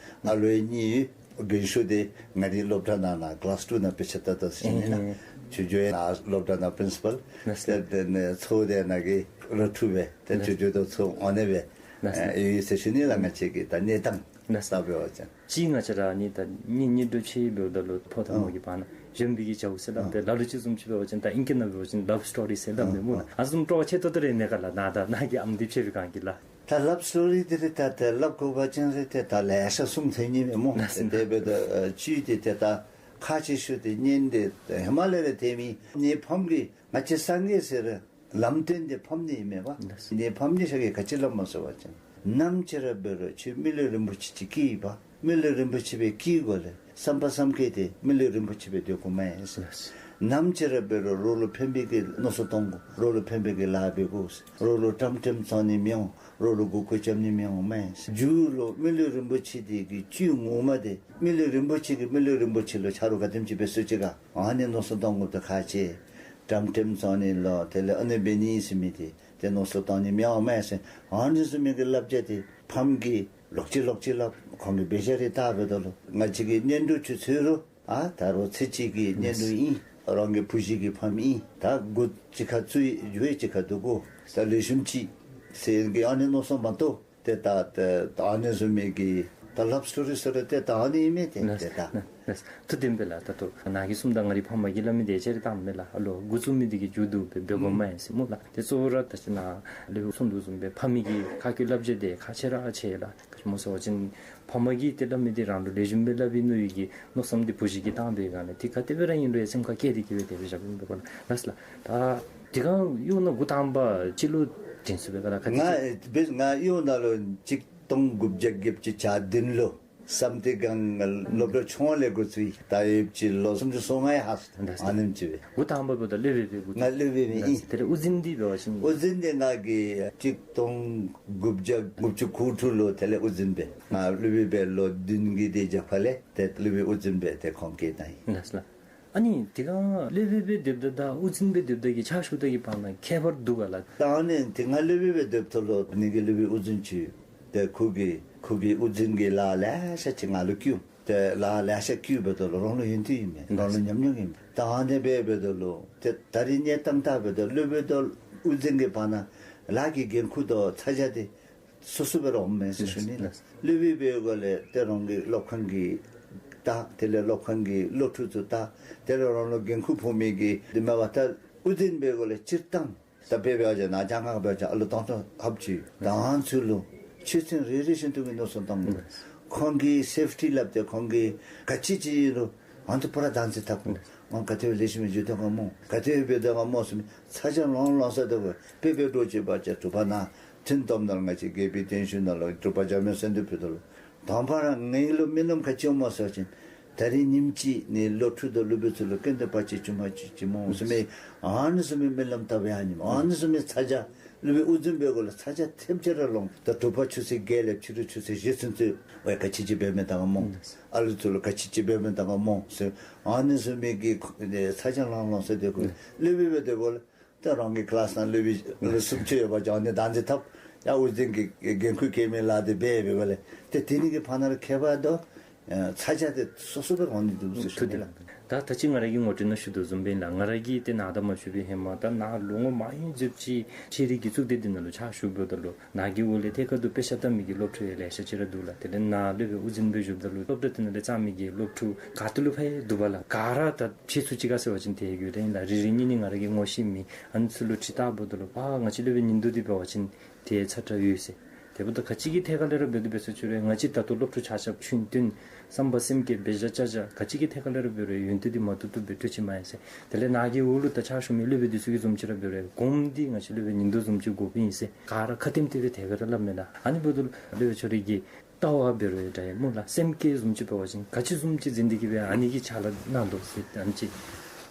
ཨ་ལུ་གཉིས་ཡོད། རྒན་ཤོས་དེ་ང་རའི་སློབ་གྲྭ་ནང་ན་ཀི་ལཱསི་ཊུ་ནང་དཔེ་ཆ་ལྟ་ལྟ་ཟེར་ཞུ་ནི་ལགས། ཨིན། ཆོས་རྒྱལ་ཡང་ནཱ་སློབ་གྲྭ་ནང་པིརིན་སི་པཱལ། ལགས་ལགས། ཏེ་དེ་ནས་ཚའོ་དེ་ནཱ་གི་ར་ཕྲུག་སྦེ་ཏེ་ལགས་ཆོས་རྒྱལ་དང་ཚའོ་ཨ་ནི་སྦེ་ལགས་ལགས། ཨེ་ཡོད་ཟེར་ཞུ་ནི་ལགས། ང་བཅས་ཀྱི་ད་གནས་སྟངས། ལགས་ལགས། ལྟ་བའི་བ་ཅིན་ཅིག་ང་བཅས་ར་ནི་ད་གཉེན་གཉེན་སྒྲིག་ཆེ་འབདཝ་ད་ལུ་ཕོ་དང་མོ་གི་བར་ན་གཞོན་པའི་གི་བྱ་བ་ཟེར་སླབ་སྟེ་ལ་ལུ་ཅིག་བཟུམ་ཅིག་འབད་བ་ཅིན་ད་ཨིང་སྐད་ནང་འབད་བ་ཅིན་ལབ་སི་ཊོ་རི་ཟེར་སླབ་ནི་སྨོ་ལགས། ཨ་བཟུམ་སྤྲོ་བ་ཆེ་ཏོག་ཏོ་རེ་མེད་ག་ལགས། ནཱ་ད་ནཱ་གི་ཨམ་འདི་ཕྱད་པའི་སྒང་གི་ལགས། ད་ལབ་སི་ཊོ་རི་འདི་ར་ད་ད་ལབ་དགོ་པ་ཅིན་ར་ཏེ་ད་ལེ་ཤ་གསུང་ཐོན་ནི་མས་སྨོ། ལགས་སོ། དེ་འབདཝ་ད་ཨ་ཅི་དེ་ཏེ་ད་ཁག་ཆེ་ཤོས་དེ་གཉེན་དེ་ཧེ་མ་ལས་ར་དེ་མེན་ནི། ཕམ་གི་ང་བཅས་སངས་རྒྱས་ཟེར་ར་ལམ་སྟོན་དེ་ཕམ་ནི་ཨིན་མས་པ། ལགས་སོ། ནི་ཕམ་ནི་ཤ་གི་ག་ཅི་ལ་མ་ཟེར་བ་ཅིན་ནམ་ཅིག་ར་འབད་རུང་ཁྱོད་མི་ལུས་རིན་པོ་ཆེ་ཅིག་སྐྱེས་པ། མི་ལུས་རིན་པོ་ཆེ་སྦེ་སྐྱེ་དགོ་ལས་བསམ་པ་བསམ་བསྐྱེད་དེ་མི་ལུས་རིན་པོ་ཆེ་སྦེ་སྡོད་དགོ་མས་ཟེར། ནམ་ཅིག་ར་འབད་རུང་རོགས་ལུ་ཕན་པའི་གི་མནོ་བསམ་གཏང་དགོ། རོགས་ལུ་ཕན་པའི་གི་ལཱ་འབད་དགོ་ཟེར། རོགས་ལུ་དྲང་ཁྲིམས་བཙོང་ནི་མི་འོང་། རོགས་ལུ་མགུ་སྐོར་རྐྱབ་ནི་མི་འོང་མས་ཟེར། མཇུག་ལུ་མི་ལུས་རིན་པོ་ཆེ་དེ་གི་བཅུད་ངོ་མ་དེ་མི་ལུས་རིན་པོ་ཆེ་གིས་མི་ལུས་རིན་པོ་ཆེ་ལུ་ཆ་རོགས་ག་དེམ་ཅིག་འབད་ཚུགས་ཅི་ག། ཨ་ནི་མནོ་བསམ་གཏང་དགོཔ་དེ་ཁག་ཆེ། དྲང་ཁྲིམས་བཙོང་ནི་ལོ་དེ་ལས་ཨ་ནི་འབད་ནི་ཟེར་མི་དེ་ཏེ་མནོ་བསམ་གཏང་ནི་མི་འོང་མས་ཟེར། ཨ་ནི་ཟེར་མི་གི་བསླབ་བྱ་དེ་ཕམ་གིས་ལོག་ཅི་ལོག་ཅི་ལགས། ཁོང་གི་དཔེ་ཆ་རེ་ལྟ་འབདཝ་ད་ལུ་ང་བཅས་ཀྱི་གཉེན་གྲོགས་ཚུ་འཚོལ་རུང་ཨ་ད་རུང་ཚེ་གཅིག་གི་གཉེན་གྲོགས་ཨིན། རང་གི་བུ་གཞི་གི་ཕམ་ཨིན། ད་མགུ་གཅིག་ཁར་བཙུགས་ཡི་རྒྱུ་ཡི་གཅིག་ཁར་འདུག་གོ། ད་ལེགས་ཤོམ་ཅིག་ཟེར་གི་ཨ་ནི་མནོ་བསམ་མ་གཏོགས་ཏེ་ད་ད་ཨ་ནི་བཟུམ་མའི་གི་ད་ལབ་སི་ཊོ་རི་ཟེར་རུང་ཏེ་ད་ཨ་ནི་ཨིན་མས། ཏེ་ཏེ་ད་ལགས་སོ། ཐུགས་བདེན་པས་ལགས། ད་ལྟོ་ནཱ་གིས་གསུངམ་ད་ང་རའི་ཕམ་གིས་སླབ་མི་དེ་ཅིག་རེ་བཏངམ་མས་ལགས། ཨ་ལོ་འགོ་བཙུགས་མི་དེ་གིས་མཇུག་བསྡུ་སྦེ་འབད་དགོ་མས་ཟེར་སྨོ་ལགས། ཏེ་གཙོ་བོ་ར་ད་ཅི་ནཱ་ལས་གསུངས་དོ་བཟུམ་སྦེ་ཕམ་གི་ཁ་སྐད་བསླབ་བྱ་དེ་ཁག་ཆེ་ར་ཆེ་ལགས། ག་ཅི་སྨོ་ཟེར་བ་ཅིན་ཕམ་གིས་ཏེ་སླབ་མི་དེ་རང་ལུ་ལེགས་ཤོམ་སྦེ་སླབ་ཨིན་མནོ་བའི་གི་མནོ་བསམ་དེ་བུ་གཞི་གིས་བཏང་པའི་སྒང་ལས་དེ་ག་དེ་སྦེ་ར་ཨིན་རུང་སེམས་ཁར་བསྐྱེད་དེ་གིས་སྦེ་དེ་སྦེ་བཞགཔ་ཨིན་པས་གོ་ལགས། ལགས་སོ་ལགས། ད་དེ་སྒང་གཡུག་ནང་འགོ་དང་པ་ཅིག་ལུ་འགྲན་སོང་པས་ག་ལགས། ག་དེ་ཅིག་ང་ང་གཡུག་ནང་ལུ་གཅིག་སྟོང་དགུ་བརྒྱ་བརྒྱད་ཅུ་གྱ་བདུན་ལུ་བསམ་གཏན་སྒང་སློབ་གྲྭ་ཆུང་ལས་འགོ་བཙུགས་ཡི། ད་ཡོདཔ་ཅིག་ལོ་སུམ་ཅུ་སོ་ལྔའི་ཧ་སོ། ཨ་ནེམ་ཅིག་སྦེ། འགོ་དང་པ་འབདཝ་ད་སློབ་དཔོན་སྦེ་འགོ་བཙུགས། ང་སློབ་དཔོན་སྦེ་ཨིན། དེ་ལས་དབུ་འཛིན་འདི་འབད་བ་ཅིན། དབུ་འཛིན་འདི་ང་གིས་གཅིག་སྟོང་དགུ་བརྒྱ་དགུ་བཅུ་གོ་དྲུག་ལུ་དེ་ལས་དབུ་འཛིན་སྦེ། ང་སློབ་དཔོན་སྦེ་ལོ་བདུན་གྱི་དེ་རྒྱབ་ཁ་ལས་ཏེ་སློབ་དཔོན་དབུ་འཛིན་སྦེ་ཏེ་ཁོང་བསྐོས་གནང་ཡི། ལགས་སོ་ལགས། ཨ་ནི་དེ་སྒང་སློབ་དཔོན་སྦེ་སྡོདཔ་ད་དང་དབུ་འཛིན་སྦེ་སྡོདཔ་ད་གི་ཕྱག་ཞུ་ད་གི་བར་ན་ཁྱད་པར་འདུག་ག་ལགས། ད་ཨ་ནི་དེ་སྒང་སློབ་དཔོན་སྦེ་སྡོདཔ་ད་ལུ་ཨ་ནི་གི་སློབ་དཔོན་དབུ་འཛིན་ཅིག་ཡོད། ཏེ་ཁོ་གིས་ཁོ་གིས་དབུ་འཛིན་གྱི་ལཱ་ལེ་ཤ་ཅིག་ང་ལུ་བསྐུལ། ཏེ་ལཱ་ལེ་ཤ་བསྐུལ་འབདཝ་ད་ལུ་རང་ལུ་ཡོན་ཏན་ཨིན་མས། རང་ལུ་ཉམས་མྱོང་ཨིན་མས། ད་ཨ་ནི་སྦེ་འབདཝ་ད་ལུ་ཏེ་ད་རིས་གནས་སྟངས་ལྟ་འབདཝ་ད་སློབ་དཔོན་དང་དབུ་འཛིན་གྱི་བར་ན་ལཱ་གི་འགན་ཁུར་དང་ཚ་གྱང་དེ་སོ་སོ་སྦེ་ར་འོངམ་མས་ཟེར་ཞུ་ནི་ལགས། སློབ་དཔོན་འབད་དགོ་ལས་ཏེ་རང་གི་སློབ་ཁང་གི་ལྟ། དེ་ལས་སློབ་ཁང་གི་སློབ་ཕྲུག་ཚུ་ལྟ། དེ་ལས་རང་ལུ་འགན་ཁུར་ཕོག་མི་གི་དེ་མ་པ་ད་དབུ་འཛིན་འབད་དགོ་ལས་སྤྱིར་བཏང་ད་དཔེ་འབད་བ་ཅིན་ནཱ་རྒྱ་ནག་འབད་བ་ཅིན་ཨ་ལོ་སྟོང་ཕྲག་ལྷགཔ་ཅིག་ད་ཨ་ནི་ཚུ་ལུ་ཆོས་ཚན་རེ་རེ་བཞིན་དུ་གི་མནོ་བསམ་བཏང་དགོ། ཁོང་གི་སེཕ་ཊི་སླབ་སྟེ་ཁོང་གི་ག་ཅི་ཅིག་ཨིན་རུང་ཨ་ནི་ཚུ་པུ་ར་བདག་འཛིན་འཐབ་དགོ། ཁོང་ག་དེ་སྦེ་ལེགས་ཤོམ་སྦེ་འགྱོ་དོ་ག་སྨོ། ག་དེ་སྦེ་འབད་དོ་ག་སྨོ་ཟེར་མི་ཚ་གྱང་ལང་ལང་ས་དོ་ག། དཔེ་འབད་དགོ་ཅིག་འབད་བ་ཅིན་དྲུག་པ་ནཱ་ཁྲིམས་སྡོམ་ནང་ང་བཅས་དགེ་འཕེལ་བརྟན་བཞུགས་ནང་ལུ་དྲུག་པ་འཇམ་དབྱངས་གསོལ་འདེབས་ཕུལ་དོ་ལོ། དང་པ་ར་ངེའི་ལུ་རྨི་ལམ་ག་ཅི་འོང་སྨོ་ཟེར་བ་ཅིན་ད་རིས་ཉིནམ་གཅིག་ནི་སློབ་ཕྲུག་དང་སློབ་དཔོན་ཚུ་ལུ་སྐྱོན་དང་བར་ཆད་བྱུངམ་ཅིག་ཅིག་སྨོ་ཟེར་མི་ཨ་ནི་བཟུམ་མའི་རྨི་ལམ་བལྟ་བའི་ཨ་ནི་ཨ་ནི་བཟུམ་མའི་ཚ་གྱང་ སློབ་དཔོན་དབུ་འཛིན་འབད་དགོཔ་ལས་ཚ་གྱང་ཐེབས་ཅིག་ར་ལོང་། ད་དྲོ་པ་ཆུ་ཚོད་བརྒྱད་ལས་ཕྱི་རུ་ཆུ་ཚོད་བཞི་ཚུན་ཚོད་ཝའི་ག་ཅི་ཅིག་འབད་མི་ད་ག་སྨོ། ཨ་ལུ་ཚུ་ལུ་ག་ཅི་ཅིག་འབད་མི་ད་ག་སྨོ་ཟེར། ཨ་ནི་བཟུམ་མའི་གི་ཚ་གྱང་ལང་ལོང་ཟེར་དེ་གུ་སློབ་དཔོན་འབད་དགོཔ་ལས། ད་རང་གི་ཀི་ལཱསི་ནང་སློབ་དཔོན་ལུ་སུམ་ཅུ་ཡོད་པ་ཅིན་ཨ་ནི་བདག་འཛིན་འཐབ། ཡར་དབུ་འཛིན་གྱིས་འགན་ཁུར་བཀལ་མི་ལཱ་དེ་འབད་འབདཝ་ལས། ཏེ་དེ་ནི་གི་ཕར་ནང་ལུ་ཁྱད་པར་དུ་ཚ་གྱང་དེ་སོ་སོ་སྦེ་འོང་ནི་འདུག་ཟེར་ཞུ་ནི་ལགས། ད་ད་ཅི་ང་ར་གིས་ངོ་སྤྲོད་ནང་ཞུ་དོ་བཟུམ་སྦེ་ལགས། ང་ར་གིས་ཏེ་ནཱ་ད་མ་ཞུ་བའི་ཧེ་མ་ད་ནཱ་ལོ་ངོ་མང་རབས་ཅིག་ཤེས་རིག་སྒྲིག་འཛུགས་སྡེ་འདི་ནང་ལུ་ཕྱག་ཞུ་འབདཝ་ད་ལུ་ནཱ་གི་འོག་ལས་ཐད་ཀར་དུ་དཔེ་ཆ་ལྟ་མི་གི་སློབ་ཕྲུག་ཡང་ལེ་ཤ་ཅིག་ར་འདུག་ལགས། དེ་ལས་ནཱ་སློབ་དཔོན་དབུ་འཛིན་སྦེ་བཞུགསཔ་ད་ལུ་སློབ་གྲྭ་དེ་ནང་ལས་བརྩམས་མི་གི་སློབ་ཕྲུག་ག་ཏེ་ལུ་ཕར་འདུག་པ་ལགས། ག་ར་ད་ཕྱེད་ཚུ་ཅིག་ག་ཟེར་བ་ཅིན་དེ་ཡོད་ར་ཨིན་ལགས། རེ་རེ་གཉིས་གཉིས་ང་ར་གིས་ངོ་ཤེས་མི་ཨ་ནི་ཚུ་ལུ་དྲི་བལྟཝ་ད་ལུ་ཕར་ང་བཅས་སློབ་དཔོན་ཉིན་ལྡོག་འདི་འབད་བ་ཅིན་དེ་ཚ་དྲགས་ཡོད་ཟེར། དེ་འབདཝ་ད་ག་ཅི་གི་ཐད་ཁ་ལས་ར་འབད་དོ་འབད་ཟེར་ཞུ་རུང་ང་བཅས་ད་ལྟོ་སློབ་ཕྲུག་ཆ་ཁྱབ་ཆུང་དུས་བསམ་པ་སེམས་བསྐྱེད་འབད་བཞག་བཅའ་བཞག་ག་ཅི་གི་ཐད་ཁ་ལས་ར་འབད་རུང་ཡོན་ཏན་འདི་མ་ཐོབ་ཐོབ་སྦེ་སྤྲོད་ཅི་མས་ཟེར། དེ་ལས་ནཱ་གི་འོག་ལུ་ད་ཕྱག་ཞུ་མི་སློབ་དཔོན་འདི་ཚུ་གིས་བཟུམ་ཅིག་ར་འབད་རུང་གོམས་འདི་ང་བཅས་སློབ་དཔོན་ཉིན་ལྡོག་བཟུམ་ཅིག་དགོཔ་ཨིན་ཟེར་ག་ར་ཁ་བསྟནམ་སྟེ་སྦེ་དེ་སྦེ་ར་སླབ་མས་ལགས། ཨ་ནི་འབདཝ་ད་ལུ་སློབ་དཔོན་ཁྱོད་རའི་གི་ལྟ་བ་འབད་རུང་འདྲ་ཡི་སྨོ་ལགས། སེམས་བསྐྱེད་བཟུམ་ཅིག་འབད་བ་ཅིན་ག་ཅི་བཟུམ་ཅིག་འཛིན་ཏེ་གི་སྦེ་ཨ་ནི་གི་ཕྱག་ལཱ་གནང་དོ་ཟེར་ཨ་ནི་ཅིག།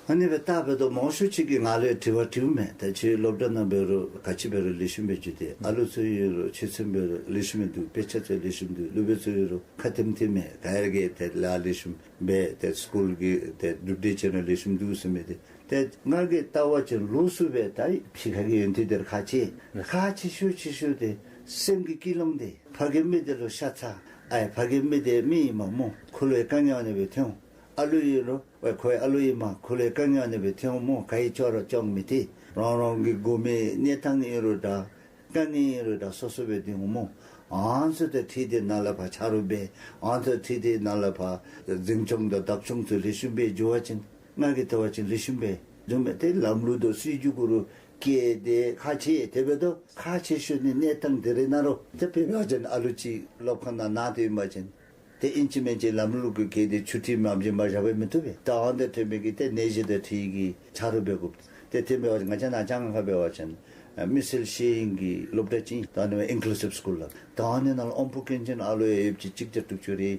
ཨ་ནི་སྦེ་ད་འབདཝ་ད་མང་ཤོས་ཅིག་གིས་ང་ལུ་དྲི་བ་དྲིཝ་མས། ད་ཁྱོད་སློབ་གྲྭ་ནང་འབད་རུང་ག་ཅི་འབད་རུང་ལེགས་ཤོམ་སྦེ་འགྱོ་སྟེ། ཨ་ལུ་ཚུ་ཨིན་རུང་ཁྱོད་ཚུ་འབད་རུང་ལེགས་ཤོམ་སྦེ་འདུག། དཔེ་ཆ་ཚུ་ལེགས་ཤོམ་འདུག། སློབ་དཔོན་ཚུ་ཨིན་རུང་ཁ་བསྟནམ་སྟེ་མས། ག་ར་གིས་ཏེ་ལཱ་ལེགས་ཤོམ་འབད་དེ་སི་ཀུལ་གྱི་ཏེ་གྲུབ་འབྲས་ཅིག་ར་ལེགས་ཤོམ་འདུག་ཟེར་མི་དེ། ཏེ་ང་གིས་བལྟ་བ་ཅིན་ལོགས་སུ་སྦེ་ད་ཕྱི་ཁ་གི་ཡོན་ཏན་དེ་ར་ཁག་ཆེ། ཁག་ཆེ་ཤོས་ཆེ་ཤོས་དེ་སེམས་ཀྱི་ཀུན་སློང་དེ། ཕ་གི་མི་དེ་ལུ་ཤ་ཚ། ཨའི་ཕ་གི་མི་དེ་མི་ཨིནམ་སྨོ། ཁོ་ལུ་ཡང་དཀའ་ངལ་ཨ་ནི་སྦེ་ཐོན་འོང་། ཨ་ལུ་ཨིན་རུང་ཝའི་ཁོ་ཡང་ཨ་ལུ་ཨིནམ་ཁོ་ལུ་ཡང་དཀའ་ངལ་ཨ་ནི་སྦེ་ཐོན་འོང་སྨོ། ག་ཡི་ཅོག་ར་ཅོག་མི་འཐད། རང་རང་གི་དགོ་མི་གནས་སྟངས་ཨིན་རུང་འདྲ། དཀའ་ངལ་ཨིན་རུང་འདྲ་སོ་སོ་སྦེ་སྡོད་འོང་སྨོ། ཨ་ནི་ཚུ་དང་འཁྲིལ་ཏེ་ནཱ་ལས་ཕར་ཆ་རོགས་འབད། ཨ་ནི་ཚུ་འཁྲིལ་ཏེ་ནཱ་ལས་ཕར་འཛིན་སྐྱོང་དང་བདག་སྐྱོང་ཚུ་ལེགས་ཤོམ་སྦེ་འགྱོ་བ་ཅིན་ང་གིས་བལྟ་བ་ཅིན་ལེགས་ཤོམ་སྦེ་འགྱོཝ་མས། ཏེ་ལམ་ལུགས་དང་སྲིད་བྱུས་གུ་རུ་བཀལ་ཏེ་ཁག་ཆེ། དེ་འབདཝ་ད་ཁག་ཆེ་ཤོས་ནི་གནས་སྟངས་དེ་རེ་ན་རོ། ཏེ་དཔེ་འབད་བ་ཅིན་ཨ་ལུ་ཅིག་སློབ་ཁང་ནང་ན་སྟེ་ཨིན་པ་ཅིན་ཏེ་ཨིན་ཅི་མིན་ཅི་ལམ་ལུགས་ཀྱི་བཀལ་ཏེ་ཆུ་ཊི་མ་བྱིན་པར་བཞག་པ་མི་བཏུབ་པས། ད་ཨ་ནི་དེ་ཐོན་མི་གི་ཏེ་ནད་གཞི་དང་འཁྲིལ་གྱི་ཆ་རོགས་འབད་དགོ། ཏེ་དེ་འབད་བ་ཅིན་ང་བཅས་ནཱ་ལྕང་ཁ་འབད་བ་ཅིན་ཨ་མི་སེར་ཤེས་ཡོན་གྱི་སློབ་གྲྭ་ཅིག་ད་ཨ་ནི་ཨིན་ཀུ་ལུ་སིབ་སི་ཀུལ་ལགས། ད་ཨ་ནི་ནང་ལུ་ཨོམ་བུ་སྐྱོན་ཅན་ཨ་ལུ་ཡང་ཡོདཔ་ཅིག་གཅིག་བརྒྱ་དྲུག་ཅུ་རེ་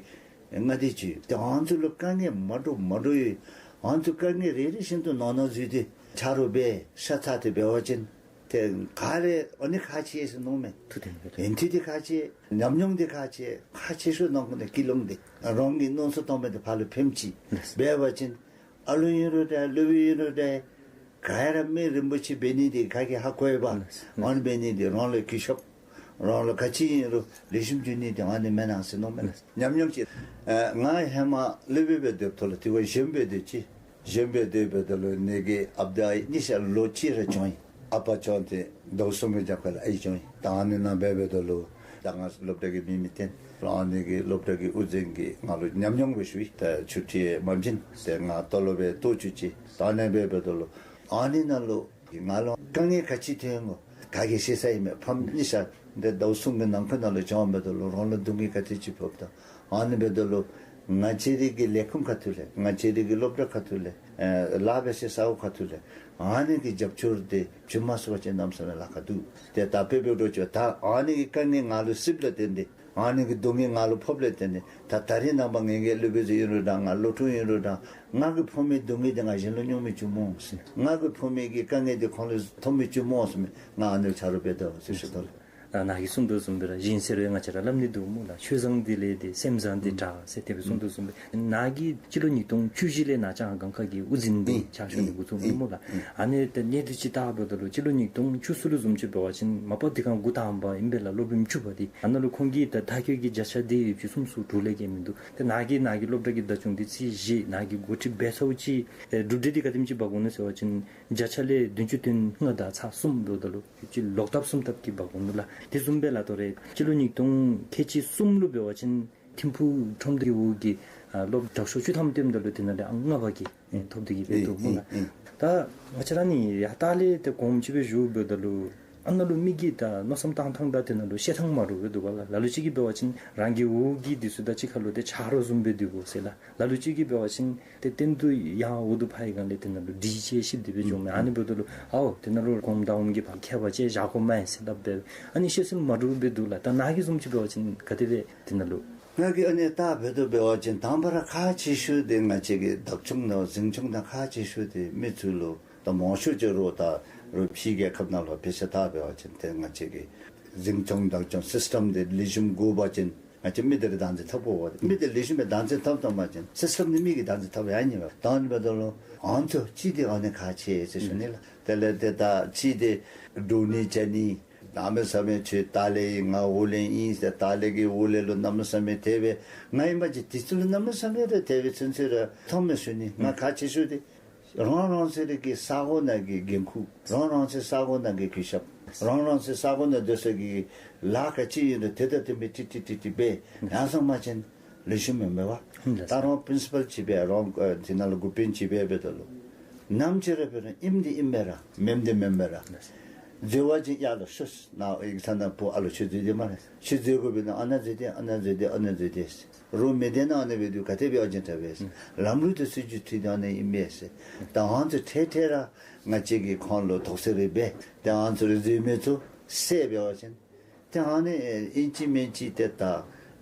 ལྔ་དེ་ཅིག། ཏེ་ཨ་ནི་ཚུ་ལུ་དཀའ་ངལ་མ་འདྲཝ་མ་འདྲཝ་ཡོད། ཨ་ནི་ཚུ་དཀའ་ངལ་རེ་རེ་བཞིན་དུ་ནང་ན་འཛུལ་ཏེ་ཆ་རོགས་འབད་ཤ་ཚ་སྟེ་འབད་བ་ཅིན་ཏེ་ག་ར་ཨ་ནི་ཁག་ཆེ་ཟེར་མནོཝ་མས། ཐུགས་བདེན་པས། ཡོན་ཏན་དེ་ཁག་ཆེ། ཉམས་མྱོང་དེ་ཁག་ཆེ། ཁག་ཆེ་ཤོས་ནང་ཁོངས་ནས་ཀུན་སློང་དེ། རང་གིས་མནོ་བསམ་བཏང་མི་དེ་ཕར་ལུ་ཕནམ་ཅིག་འབད་བ་ཅིན་ཨ་ལུ་ཨིན་རུང་འདྲ་སློབ་དཔོན་ཨིན་རུང་འདྲ་ག་ར་མི་རིན་པོ་ཆེ་འབད་ནི་དེ་ག་གིས་ཧ་གོ་ཡི་པ། ཨ་ནི་འབད་ནི་དེ་རང་ལུ་གུས་ཞབས། རང་ལུ་ག་ཅི་ཨིན་རུང་ལེགས་ཤོམ་འགྱོ་ནི་དེ་ཨ་ནི་མེན་ན་ཟེར་མནོཝ་མས། ཉམས་མྱོང་ཅིག། ཨ་ང་ཧེ་མ་སློབ་དཔོན་སྦེ་སྡོདཔ་ཐོག་ལུ་དེ་བ་གཞོནམ་སྦེ་སྡོད་ཅི། གཞོནམ་སྦེ་སྡོདཔ་ད་ལུ་ནཱ་གི་ཨཔ་དང་ཨའི་གཉིས་ཆ་ལོ་གཅིག་ར་གྱོངས་ཡི། ཨ་པ་གྱོངས་ཏེ་ཟླཝ་གསུམ་གྱི་རྒྱབ་ཁ་ལུ་ཨའི་གྱོངས་ཡི། ད་ཨ་ནི་ནང་འབད་འབདཝ་ད་ལུ་ད་ང་སློབ་གྲྭ་གི་མིང་མི་བཏོན། ཨ་ནི་གི་སློབ་གྲྭ་གི་དབུ་འཛིན་གྱིས་ང་ལུ་ཉམས་མྱོང་སྦེ་ཞུ་ཡི། ད་ཆུ་ཊི་མ་བྱིན། ཏེ་ང་ལྟོ་ལོག་སྦེ་ལྟོ་བཅུག་ཅི། ད་ཨ་ནི་འབད་འབདཝ་ད་ལུ་ཨ་ནི་ནང་ལུ་ང་ལུ་དཀའ་ངལ་ག་ཅི་ཐོན་འོང་ག་གིས་ཤེས་ས་ཨིན་མས། ཕམ་གཉིས་ཆ་འདི་ཟླཝ་གསུམ་གྱི་ནང་འཁོད་ནང་ལུ་གྱོངམ་ད་ལུ་རང་ལུ་སྡུག་བསྔལ་ག་དེ་ཅིག་ཕོགཔ་ད། ཨ་ནི་འབདཝ་ད་ལུ་ང་བཅས་རའི་གི་ལས་ཁུངས་ཁ་ཐུག་ལས་ང་བཅས་རའི་གི་སློབ་གྲྭ་ཁ་ཐུག་ལས་ཨེ་ལཱ་འབད་སའི་ས་གོ་ཁ་ཐུག་ལས་ཨ་ནི་གི་རྒྱབ་སྐྱོར་དེ་བྱིན་མ་ཚུགས་པ་ཅིན་གནམ་མེད་ས་མེད་ལཱ་ཁག་འདུག། ཏེ་ད་དཔེ་འབད་རུང་ཅིག་ད་ཨ་ནི་གི་དཀའ་ངལ་ང་ལུ་སླབ་ལས་བརྟེན་ཏེ་ཨ་ནི་གི་སྡུག་བསྔལ་ང་ལུ་ཕོགཔ་ལས་བརྟེན་ཏེ་ད་ད་རིས་ནངས་པ་ངེ་གི་སློབ་དཔོན་ཚུ་ཨིན་རུང་འདྲ་ང་སློབ་ཕྲུག་ཨིན་རུང་འདྲ་ང་གིས་ཕོག་མི་སྡུག་བསྔལ་དེ་ང་གཞན་ལུ་མྱོང་མི་བཅུག་སྨོ་ཟེར། ང་གིས་ཕོག་མི་གི་དཀའ་ངལ་དེ་ཁོང་ལུ་ཐོབ་མི་བཅུག་སྨོ་ཟེར་མི་ང་ཨ་ནི་ཆ་རོགས་འབད་དོ་ཟེར་ཞུ་དོ་ལགས། ད་ནཱ་གིས་གསུངས་དོ་བཟུམ་སྦེ་ར་གཞན་ཟེར་རུང་ང་བཅས་ར་སླབ་ནི་འདུག་སྨོ་ལགས། ཆོས་བཟང་འདི་ལས་ཏེ་སེམས་བཟང་འདི་དྲག་ཟེར་དེ་སྦེ་གསུངས་དོ་བཟུམ་སྦེ་ནཱ་གིས་སྤྱི་ལོ་ཉིས་སྟོང་བཅུ་བཞི་ལས་ནཱ་ལྕང་སྒང་ཁ་གི་དབུ་འཛིན་སྦེ་ཕྱག་ཞུ་ནི་འགོ་བཙུགས་ནུག་སྨོ་ལགས། ཨ་ནི་ཏེ་གནས་སྡུད་ཅིག་བལྟཝ་ད་ལུ་སྤྱི་ལོ་ཉིས་སྟོང་བཅུ་གསུམ་ལུ་བཟུམ་ཅིག་འབད་བ་ཅིན་མ་པ་དེ་ཁར་འགོ་དང་པ་ཨིན་པས་ལགས། སློབ་དཔོན་བཅུ་པ་དེ་ཨ་ནཱ་ལུ་ཁོང་གིས་ད་མཐར་འཁྱོལ་གྱི་བརྒྱ་ཆ་དེ་ཡོད་ཅིག་གསུམ་གསུམ་དྲུག་ལས་བརྒལ་མིན་འདུག། ཏེ་ནཱ་གིས་ནཱ་གི་སློབ་གྲྭ་གི་བདག་སྐྱོང་དེ་རྩིས་བཞེས་ནཱ་གིས་འགོ་ཁྲིད་འབད་ཚརཝ་ཅིག་ཨེ་གྲུབ་འབྲས་དེ་ག་དེམ་ཅིག་འབག་འོང་ནུག་ཟེར་བ་ཅིན་བརྒྱ་ཆ་ལས་བདུན་ཅུ་དོན་ལྔ་དང་ཚག་གསུམ་འབདཝ་ད་ལུ་ཅིག་ལོག་ལྟབ་གསུམ་ལྟབ་ཀྱིས་འབག་འོང་ནུག་ལགས། དེ་བཟུམ་སྦེ་ལགས་ད་རེས་སྤྱི་ལོ་ཉིས་སྟོང་ཁལ་གཅིག་གསུམ་ལུ་འབད་བ་ཅིན་ཐིམ་ཕུག་ཁྲོམ་སྡེ་འོག་གི་ཨ་སློབ་དྲག་ཤོས་བཅུ་ཐམ་བཏོནམ་ད་ལུ་དེ་ནང་ལས་ཨང་ལྔ་པ་གི་ཨེ་ཐོབ་སྟེ་གི་འབད་འདུག་སྨོ་ལགས། ད་ང་བཅས་ར་ནི་ཡར་ལྟག་ལས་ཏེ་གོངམ་ཅིག་སྦེ་ཞུ་འབདཝ་ད་ལུ་ཨ་ནཱ་ལུ་མི་གིས་ད་མནོ་བསམ་བཏང་ཐངས་དང་དེ་ནང་ལུ་བཤད་ཐངས་མ་འདྲཝ་སྦེ་འདུག་པ་ལགས། ལ་ལུ་ཅིག་གིས་འབད་བ་ཅིན་རང་གི་འོག་གི་འདི་ཚུ་དང་གཅིག་ཁར་ལུ་ཏེ་ཆ་རོགས་བཟུམ་སྦེ་སྡོད་དགོ་ཟེར་ལགས། ལ་ལུ་ཅིག་གིས་འབད་བ་ཅིན་ཏེ་གཏན་དུ་ཡར་འོག་ཏུ་ཕར་བའི་སྒང་ལས་དེ་ནང་ལུ་སྒྲིག་ཆས་བཤིག་སྟེ་སྦེ་འགྱོཝ་མས། ཨ་ནི་འབདཝ་ད་ལུ་ཨའོ་དེ་ནང་ལུ་གོངམ་དང་པམ་གྱི་བར་ཁྱད་པར་ཅིག་བཞག་དགོ་མས་ཟེར་སླབ་སྦེ་ཨ་ནི་བཤད་སྲོལ་མ་འདྲཝ་སྦེ་འདུག་ལགས། ད་ནཱ་གིས་བཟུམ་ཅིག་འབད་བ་ཅིན་ག་དེ་སྦེ་དེ་ནང་ལུ། ང་གིས་ཨ་ནི་ད་འབད་དོ་འབད་བ་ཅིན་དང་པ་ར་ཁག་ཆེ་ཤོས་དེ་ང་བཅས་ཀྱི་བདག་སྐྱོང་དང་འཛིན་སྐྱོང་དང་ཁག་ཆེ་ཤོས་དེ་མི་ཚུ་ལུ་ད་མང་ཤོས་ཅིག་རོགས་ད་ རོགས་ཕྱི་རྒྱལ་ཁབ་ནང་ལུ་ཕེབས་ས་ཐག་འབད་བ་ཅིན་ཏེ་ང་བཅས་ཀྱི་འཛིན་སྐྱོང་བདག་སྐྱོང་སིསི་ཊམ་འདི་ལེགས་ཤོམ་དགོ་པ་ཅིན་ང་བཅས་མི་འདི་ར་བདག་འཛིན་འཐབ་དགོ་པས། མི་འདི་ལེགས་ཤོམ་སྦེ་བདག་འཛིན་འཐབ་ཐུབ་པ་ཅིན་སིསི་ཊམ་འདི་མི་གིས་བདག་འཛིན་འཐབ་ཡང་ནི་མས། ད་ཨ་ནི་འབདཝ་ད་ལུ་ཨ་ནི་ཚུ་ཅིག་འདི་ཨ་ནི་ཁག་ཆེ་ཟེར་ཞུ་ནི་ལགས། དེ་ལས་ཏེ་ད་ཅིག་འདི་འདྲོག་ནི་བྱ་ནི་གནམ་མེད་ས་མེད་ཁྱོད་ལྟག་ལས་ཨིན་ང་འོག་ལས་ཨིན་ཟེར་ལྟག་ལས་ཀྱིས་འོག་ལས་ལུ་གནམ་མེད་ས་མེད་དེ་སྦེ་ང་ཨིན་པ་ཅིན་དེ་ཚུ་ལུ་གནམ་མེད་ས་མེད་ར་དེ་སྦེ་ཚུན་ཚོད་ར་མཐོང་མི་ཞུ་ནི། ང་ཁག་ཆེ་ཤོས་འདི་རང་རང་སོའི་ར་གི་ས་གོ་ནང་གི་འགན་ཁུར། རང་རང་སོའི་ས་གོ་ནང་གི་གུས་ཞབས། རང་རང་སོའི་ས་གོ་ནང་སྡོད་ས་གི་ལཱ་ག་ཅི་ཨིན་རུང་དེ་དང་བསྟུན་པའི་ཏིག་ཏིག་ཏིག་ཏིག་སྦེ་ཡང་སོང་པ་ཅིན་ལེགས་ཤོམ་མེན་མས་པ། ད་རང་པིརིན་སི་པཱལ་ཅིག་སྦེ་རང་ཨ་དེ་ནང་ལུ་འགོ་དཔོན་ཅིག་སྦེ་འབདཝ་ད་ལུ་ནམ་ཅིག་ར་འབད་རུང་ཨིནམ་འདི་ཨིན་མས་ར་མེནམ་འདི་མེན་མས་ར། འཛོལ་བ་ཅིན་ཡར་ལུ་ཤོག་ཟེར། ནཱ་ཡིག་ཚང་ནང་འབོ། ཨ་ལོ་ཁྱོད་འཛོལ་དེས་སྨ་རེ། ཁྱོད་འཛོལ་དགོ་པས་ན་ཨ་ནཱ་འཛོལ་དེས་ཨ་ནཱ་འཛོལ་དེས་ཨ་ནཱ་འཛོལ་དེས་ཟེར། རོགས་མི་སྡེ་ནང་ཨ་ནི་སྦེ་འདུག། ག་དེ་སྦེ་ཨོ་རྒྱན་དྲག་པས་ཟེར། ལམ་ལུགས་དེ་ཚུ་རྒྱུད་མཐུད་དེ་ཨ་ནི་ཨིན་པས་ཟེར། ད་ཨ་ནི་ཚུ་ཐད་ཐད་ར་ང་བཅས་ཀྱིས་ཁོང་ལུ་དོགས་སེལ་རེ་འབད། ཏེ་ཨ་ནི་ཚུ་རེ་འཛོལ་མི་ཚུ་བསལ་འབད་བ་ཅིན་ཏེ་ཨ་ནི་ཨིན་ཅི་མིན་ཅི་ཏེ་ད་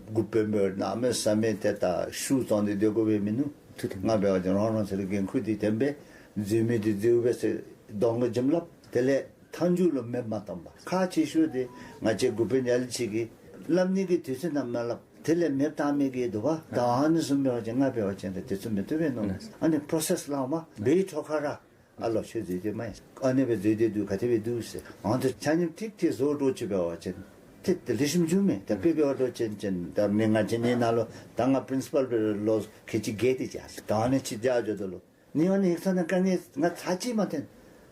འགོ་དཔོན་འབད་གནམ་མེད་ས་མེད་ཏེ་ད་ཤུགས་བཙོང་སྟེ་སྡོད་དགོ་པས་མིན་ནུག། ང་འབད་བ་ཅིན་རང་རང་སོའི་ར་འགན་ཁུར་འདི་བསྟན་པས། འཛོལ་མི་འདི་འཛོལ་བས་ཟེར་གདོང་ཁར་བྱིན་རླབས། དེ་ལས་མཐའ་མཇུག་ལུ་མེདཔ་མ་བཏང་པར། ཁག་ཆེ་ཤོས་འདི་ང་བཅས་འགོ་དཔོན་ཡར་ལས་ཅིག་གིས་སླབ་ནི་གི་དུས་ཚོད་ནང་མ་སླབ། དེ་ལས་མེདཔ་བཏང་མི་གི་འདུག་པ། ད་ཨ་ནི་བཟུམ་འབད་བ་ཅིན་ང་འབད་བ་ཅིན་ར་དེ་ཚུ་མི་བཏུབ་པས་མནོ། ཨ་ནི་པོརོ་སེསི་ལྷག་མ་འབད་ཐོག་ཁར་ར་ཨ་ལོ་ཁྱོད་འཛོལ་དེས་སྨ་རེ། ཨ་ནི་སྦེ་འཛོལ་དེས་འདུག། ག་དེ་སྦེ་འདུག་ཟེར། ཨ་ནི་ཚུ་ཆ་མཉམ་ཀྲིག་ཀྲི་བཟོ་འགྱོ་ཅིག་འབད་བ་ཅིན་ཏེ་དེ་ལེགས་ཤོམ་འགྱོཝ་མས། ད་དཔེ་འབད་བ་འགྱོ་ཅིན་ཅིན་ད་ནི་ང་བཅས་ནི་ནང་ལུ་ད་ང་པིརིན་སི་པཱལ་སྦེ་ལོ་ཁལ་གཅིག་བརྒལ་ཏེ་བཅར་ཟེར། ད་ཨ་ནི་ཅིག་བཅར་འགྱོཝ་ད་ལུ་ནི་ཨ་ནི་ཡིག་ཚང་ནང་དཀའ་ངལ་ང་ཚར་གཅིག་མ་ཐོན།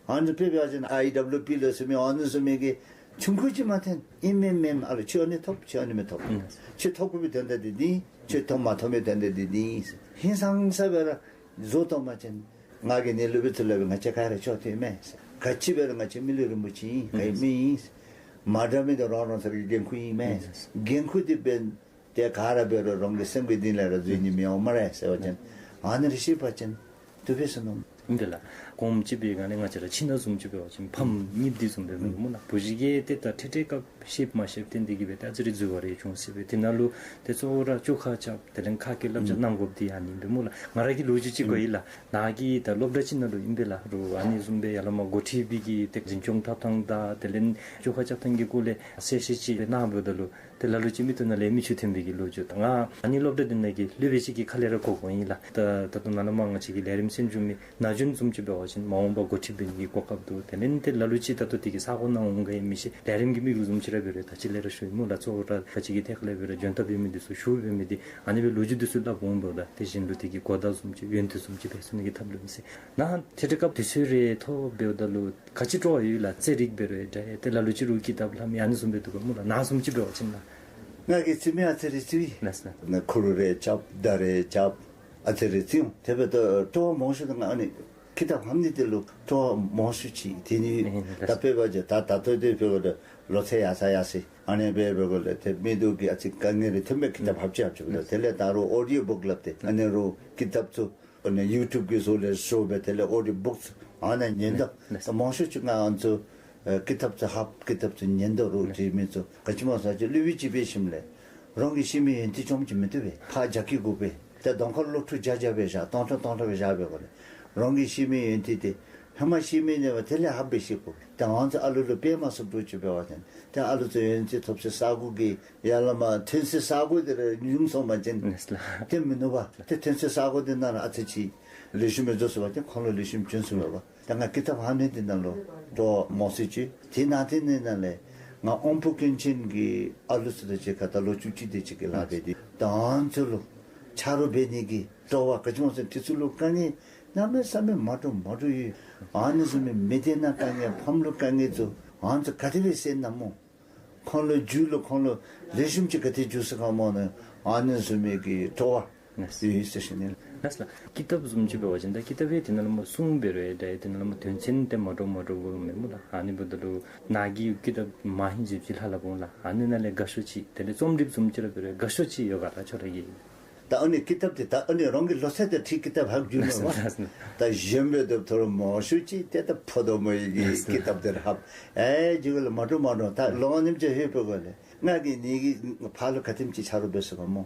ཨ་ནི་དཔེ་འབད་བ་ཅིན་ཨའི་ཌབ་ལུ་པི་ལོ་ཟེར་མི་ཨ་ནི་བཟུམ་མའི་གི་ཆུང་ཀུ་ཅིག་མ་ཐོན། ཨིན་མས་མེན་མས། ཨ་ལོ་ཁྱོད་ཨ་ནི་ཐོབ། ཁྱོད་ཨ་ནི་མི་ཐོབ། ཁྱོད་ཐོབ་དགོ་པའི་དོན་དག་འདི་འདི་ཨིན། ཁྱོད་ཐོབ་མ་ཐོབ་མི་དོན་དག་འདི་འདི་ཨིན་ཟེར། ཧིང་སངས་ས་སྦེ་ར་བཟོ་བཏང་པ་ཅིན་ང་གིས་ནི་སློབ་དཔོན་ཚུ་ལུ་སླབ་པས། ང་བཅས་ག་ར་ཕྱོགས་མཐུན་མས་ཟེར། ག་ཅི་འབད་རུང་ང་བཅས་མི་ལུས་རིན་པོ་ཆེ་ཨིན། ག་ཡི་མི་ཨིན་ཟེར། མ་འདྲཝ་མི་འདི་རང་རང་སོའི་གི་འགན་ཁུར་ཨིན་མས་ཟེར། འགན་ཁུར་འདི་འབད་དེ་ག་ར་འབད་རུང་རང་གི་སེམས་ཀྱི་གཏིང་ལས་ར་འཛོལ་ནི་མི་འོང་སྨ་རེ་ཟེར་བ་ཅིན་ཨ་ནི་རེ་ཤེས་པ་ཅིན་བཏུབ་པས་ཟེར་མནོ། ཨིན་པས་ལགས། གོངམ་ཅིག་འབད་བ་ཅིན་ང་བཅས་ར་ཁྱིམ་ནང་བཟུམ་ཅིག་འབད་བ་ཅིན་ཕམ་གཉིསཔོ་འདི་བཟུམ་འབད་མི་སྨོ་ལགས། བུ་གཞི་གིས་ཏེ་ད་འཕྲལ་འཕྲལ་སྐབས་ཤེསཔ་མ་ཤེསཔ་བརྟེན་ཏེ་གིས་སྦེ་ཏེ་ཨ་ཙི་རེ་འཛོལ་བ་རེ་འབྱུང་སྲིད་པས། དེ་ནང་ལུ་ཏེ་གཙོ་བོ་ར་བཅོ་ཁ་རྐྱབ་དེ་ལས་ཁ་སྐད་བསླབ་བྱ་གནང་དགོཔ་འདི་ཨ་ནི་ཨིན་པས་སྨོ་ལགས། ང་ར་གི་ལོ་རྒྱུས་ཅིག་གོ་ཡི་ལགས། ནཱ་གི་ད་སློབ་གྲྭ་ཅིག་ནང་ལུ་ཨིན་པས་ལགས། རོགས་ཨ་ནི་བཟུམ་སྦེ་ཡ་ལ་མ་འགོ་ཁྲིད་པའི་གི་ཏེ་འཛིན་སྐྱོང་འཐབ་ཐངས་དང་དེ་ལས་བཅོ་ཁ་རྐྱབ་ཐངས་ཀྱི་སྐོར་ལས་གསལ་བཤད་ཅིག་གནང་འབདཝ་ད་ལུ་ཏེ་ལ་ལུ་ཅིག་མིག་ཏོ་ནང་ལས་མིག་ཆུ་ཐོན་པའི་གི་ལོ་རྒྱུས་དང་། ང་ཨ་ནི་སློབ་གྲྭ་འདི་ནང་གི་སློབ་དཔོན་ཅིག་གི་ཁ་ལས་ར་གོ་གོ་ཨིན་ལགས། ད་ད་ལྟོ་ནཱ་ལས་མར་ང་བཅས་ཀྱི་ལས་རིམ་གསན་བྱོན་མི་ན་གཞོན་བཟུམ་ཅིག་འབད་བ་ཅིན་མ་འོངས་པ་འགོ་ཁྲིདཔ་འབད་ནི་གི་གོ་སྐབས་འདུག། དེ་ལས་ཏེ་ལ་ལུ་ཅིག་ད་ལྟོ་དེ་གི་ས་གོ་ནང་འོང་ག་ཡང་མི་ཤེས། ལས་རིམ་གྱི་དམིགས་ཡུལ་བཟུམ་ཅིག་ར་འབད་རུང་ད་ཅི་ལས་ར་ཞུ་ཡི་སྨོ་ལགས། གཙོ་བོ་ར་ང་བཅས་ཀྱི་ཐད་ཁ་ལས་འབད་རུང་འཇོན་ཐང་འབད་མི་འདི་ཚུ་ཞུ་འབད་མི་འདི་ཨ་ནི་སྦེ་ལོ་རྒྱུས་འདི་ཚུ་སླབ་འོང་འབདཝ་ད་དེ་བཞིན་དུ་དེ་གི་གོ་བརྡ་བཟུམ་ཅིག་ཡོན་ཏན་བཟུམ་ཅིག་འབད་ཚུགས་ནི་གི་ཐབས་ལུ་མི་ཟེར། ནཱ་འཕྲལ་འཕྲལ་སྐབས་དུས་ཚོད་རེ་ཐོབ་འབདཝ་ད་ལུ་ག་ཅི་སྤྲོ་བ་ཡོད་ལགས། རྩེད་རིགས་འབད་རུང་འདྲ་ཏེ་ལ་ལུ་ཅིག་རོགས་ཀི་ཏབ་ལྷབ་མི་ཨ་ནི་བཟུམ་སྦེ་འདུག་ག་སྨོ་ལགས། ནཱ་བཟུམ་ཅིག་འབད་བ་ཅིན་ལགས། ང་གིས་རྩེད་མི་ཨ་ཙི་རེ་རྩེད་ཡི། ལགས་སོ། ནཱ་ཁུ་རུ་རེ་རྐྱབ་མདའ་རེ་རྐྱབ་ཨ་ཙི་རེ་རྩེད་ཡི། དེ་འབདཝ་ད་སྤྲོ་བ་མང་ཤོས་དེ་ང་ཨ་ནི་ཀི་ཏབ་ལྷབ་ནི་དེ་ལུ་སྤྲོ་བ་མང་ཤོས་ཅིག། དེ་ནི་ཨེ་ལགས་སོ། ད་དཔེ་འབད་བ་ཅིན་ད་ད་ལྟོ་དེ་འབདཝ་ད་ལོ་ཚད་ཡར་སོང་ཡར་སོང་ཨ་ནི་སྦེ་འབདཝ་ལས་ཏེ་མི་འདི་གིས་ཨ་ཙི་དཀའ་ངལ་རེ་ཐོན་པས། ཀི་ཏབ་ལྷབ་ཅི་ལྷབ་ཅི་འབདཝ་ད་དེ་ལས་ད་རུང་ཨོ་ཌིའོ་བུཀ་ལྷབ་སྟེ་ཨ་ནི་རོགས་ཀི་ཏབ་ཚུ་ཨ་ནི་ཡུ་ཊུབ་ཀྱི་བཟོ་ལས་ཤོར་སྦེ་དེ་ལས་ཨོ་ཌིའོ་བུཀསི་ཨ་ནི་ཉན་དོ། ལགས་སོ། ད་མང་ཤོས་ཅིག་ང་ཨ་ནི་ཚུ་ཨེ་ཀི་ཏབ་ཚུ་ལྷབ་ཀི་ཏབ་ཚུ་ཉན་དོ། རོགས་འབྲི་མི་ཚུ་ག་ཅི་སྨོ་ཟེར་བ་ཅིན་སློབ་དཔོན་ཅིག་འབད་ཞིནམ་ལས་རང་གིས་ཤེས་མི་ཡོན་ཏན་ཅུང་ཅིག་མི་བཏུབ་པས། ཕར་རྒྱ་སྐྱེད་དགོ་པས། ཏེ་གདོང་ཁར་སློབ་ཕྲུག་བརྒྱ་བརྒྱ་སྦེ་བཞག་སྟོང་ཕྲག་སྟོང་ཕྲག་སྦེ་བཞག་སྦེ་དགོ་ལགས། རང་གིས་ཤེས་མི་ཡོན་ཏན་དེ་ཧེ་མ་ཤེས་མི་ཨིན་པ་དེ་ལས་ལྷགཔ་སྦེ་ཤེས་དགོ། ཏེ་ཨ་ནི་ཚུ་ཨ་ལུ་ལུ་སྤེལ་མ་ཚུགསཔ་འདྲཝ་ཅིག་འབད་བ་ཅིན་ཏེ་ཨ་ལུ་ཚུ་ཡོན་ཏན་ཐོབ་སའི་ས་གོ་གི་ཡ་ལ་མ་ཐོན་སའི་ས་གོ་དེ་ར་ཉུང་སོང་པ་ཅིན་ལགས་སོ། ཏེ་མི་བཏུབ་པས། ཏེ་ཐོན་སའི་ས་གོ་དེ་ནང་ར་ཨ་ཙི་ཅིག་ལེགས་ཤོམ་སྦེ་བཟོ་ཚུགས་པ་ཅིན་ཁོང་ལུ་ལེགས་ཤོམ་བྱུང་ཚུགས་པས། ད་ང་ཀི་ཏབ་ལྷབ་ནི་འདི་ནང་ལུ་སྤྲོ་བ་མང་སུ་ཅིག། དེ་ནང་དེ་ནི་ནང་ལས་ང་དབང་པོ་སྐྱོན་ཅན་གྱི་ཨ་ལུ་ཚུ་དང་གཅིག་ཁར་ད་ལོ་བཅུ་གཅིག་དེ་ཅིག་གི་ལཱ་འབད་དེ་ད་ཨ་ནི་ཚུ་ལུ་ཆ་རོགས་འབད་ནི་གི་སྤྲོ་བ་ག་ཅི་སྨོ་ཟེར་དུས་ཚོད་ལུ་དཀའ་ངལ་གནམ་མེད་ས་མེད་མ་འདྲཝ་མ་འདྲཝ་ཡོད། ཨ་ནི་བཟུམ་མའི་མི་སྡེ་ནང་དཀའ་ངལ་ཕམ་ལུ་དཀའ་ངལ་ཚུ་ཨ་ནི་ཚུ་ག་དེ་སྦེ་སེལ་ནི་སྨོ། ཁོང་ལུ་རྒྱུད་ལུ་ཁོང་ལུ་ལེགས་ཤོམ་ཅིག་ག་དེ་འགྱོ་ཚུགས་ག་སྨོ་ནི་ཨ་ནི་བཟུམ་མའི་གི་སྤྲོ་བ་ཡོད་ཟེར་ཞུ་ནི་ལགས། ལགས་སོ་ལགས། ཀི་ཏབ་བཟུམ་ཅིག་འབད་བ་ཅིན་ད་ཀི་ཏབ་ཡང་དེ་ནང་ལུ་མ་གསུང་འབད་རུང་ཡང་ད་ཡང་དེ་ནང་ལུ་མ་དོན་ཚན་དེ་མ་འདྲཝ་མ་འདྲཝ་དགོ་མས་སྨོ་ལགས། ཨ་ནི་འབདཝ་ད་ལུ་ནཱ་གིས་ཀི་ཏབ་མ་ཧིང་བཞི་བཅུ་ལྷག་སླབ་འོང་ལགས། ཨ་ནི་ནང་ལས་དགའ་ཤོས་ཅིག་དེ་ལས་རྩོམ་སྒྲིགཔ་བཟུམ་ཅིག་ར་འབད་རུང་དགའ་ཤོས་ཅིག་ཡོད་ག་ལགས་ཁྱོད་ར་གི། ད་ཨ་ནི་ཀི་ཏབ་དེ་ད་ཨ་ནི་རང་གི་ལོ་ཚད་དང་འཁྲིལ་ཀི་ཏབ་ལྷག་རྒྱུ་མས་པ། ད་གཞན་འབདཝ་ད་ཐོ་རངས་མང་ཤོས་ཅིག་ཏེ་ད་ཕོ་དང་མོ་ཡི་གི་ཀི་ཏབ་དེ་ར་ལྷགཔ་ཨེ་རྒྱུ་ག་ལགས། མ་འདྲཝ་མ་འདྲཝ་ད་ལོ་ཉིནམ་ཅིག་ལྷོད་པའི་སྒང་ལས་ང་གིས་ནི་གི་ཕར་ལུ་ག་དེམ་ཅིག་ཆ་རོགས་འབད་ཚུགས་ག་སྨོ།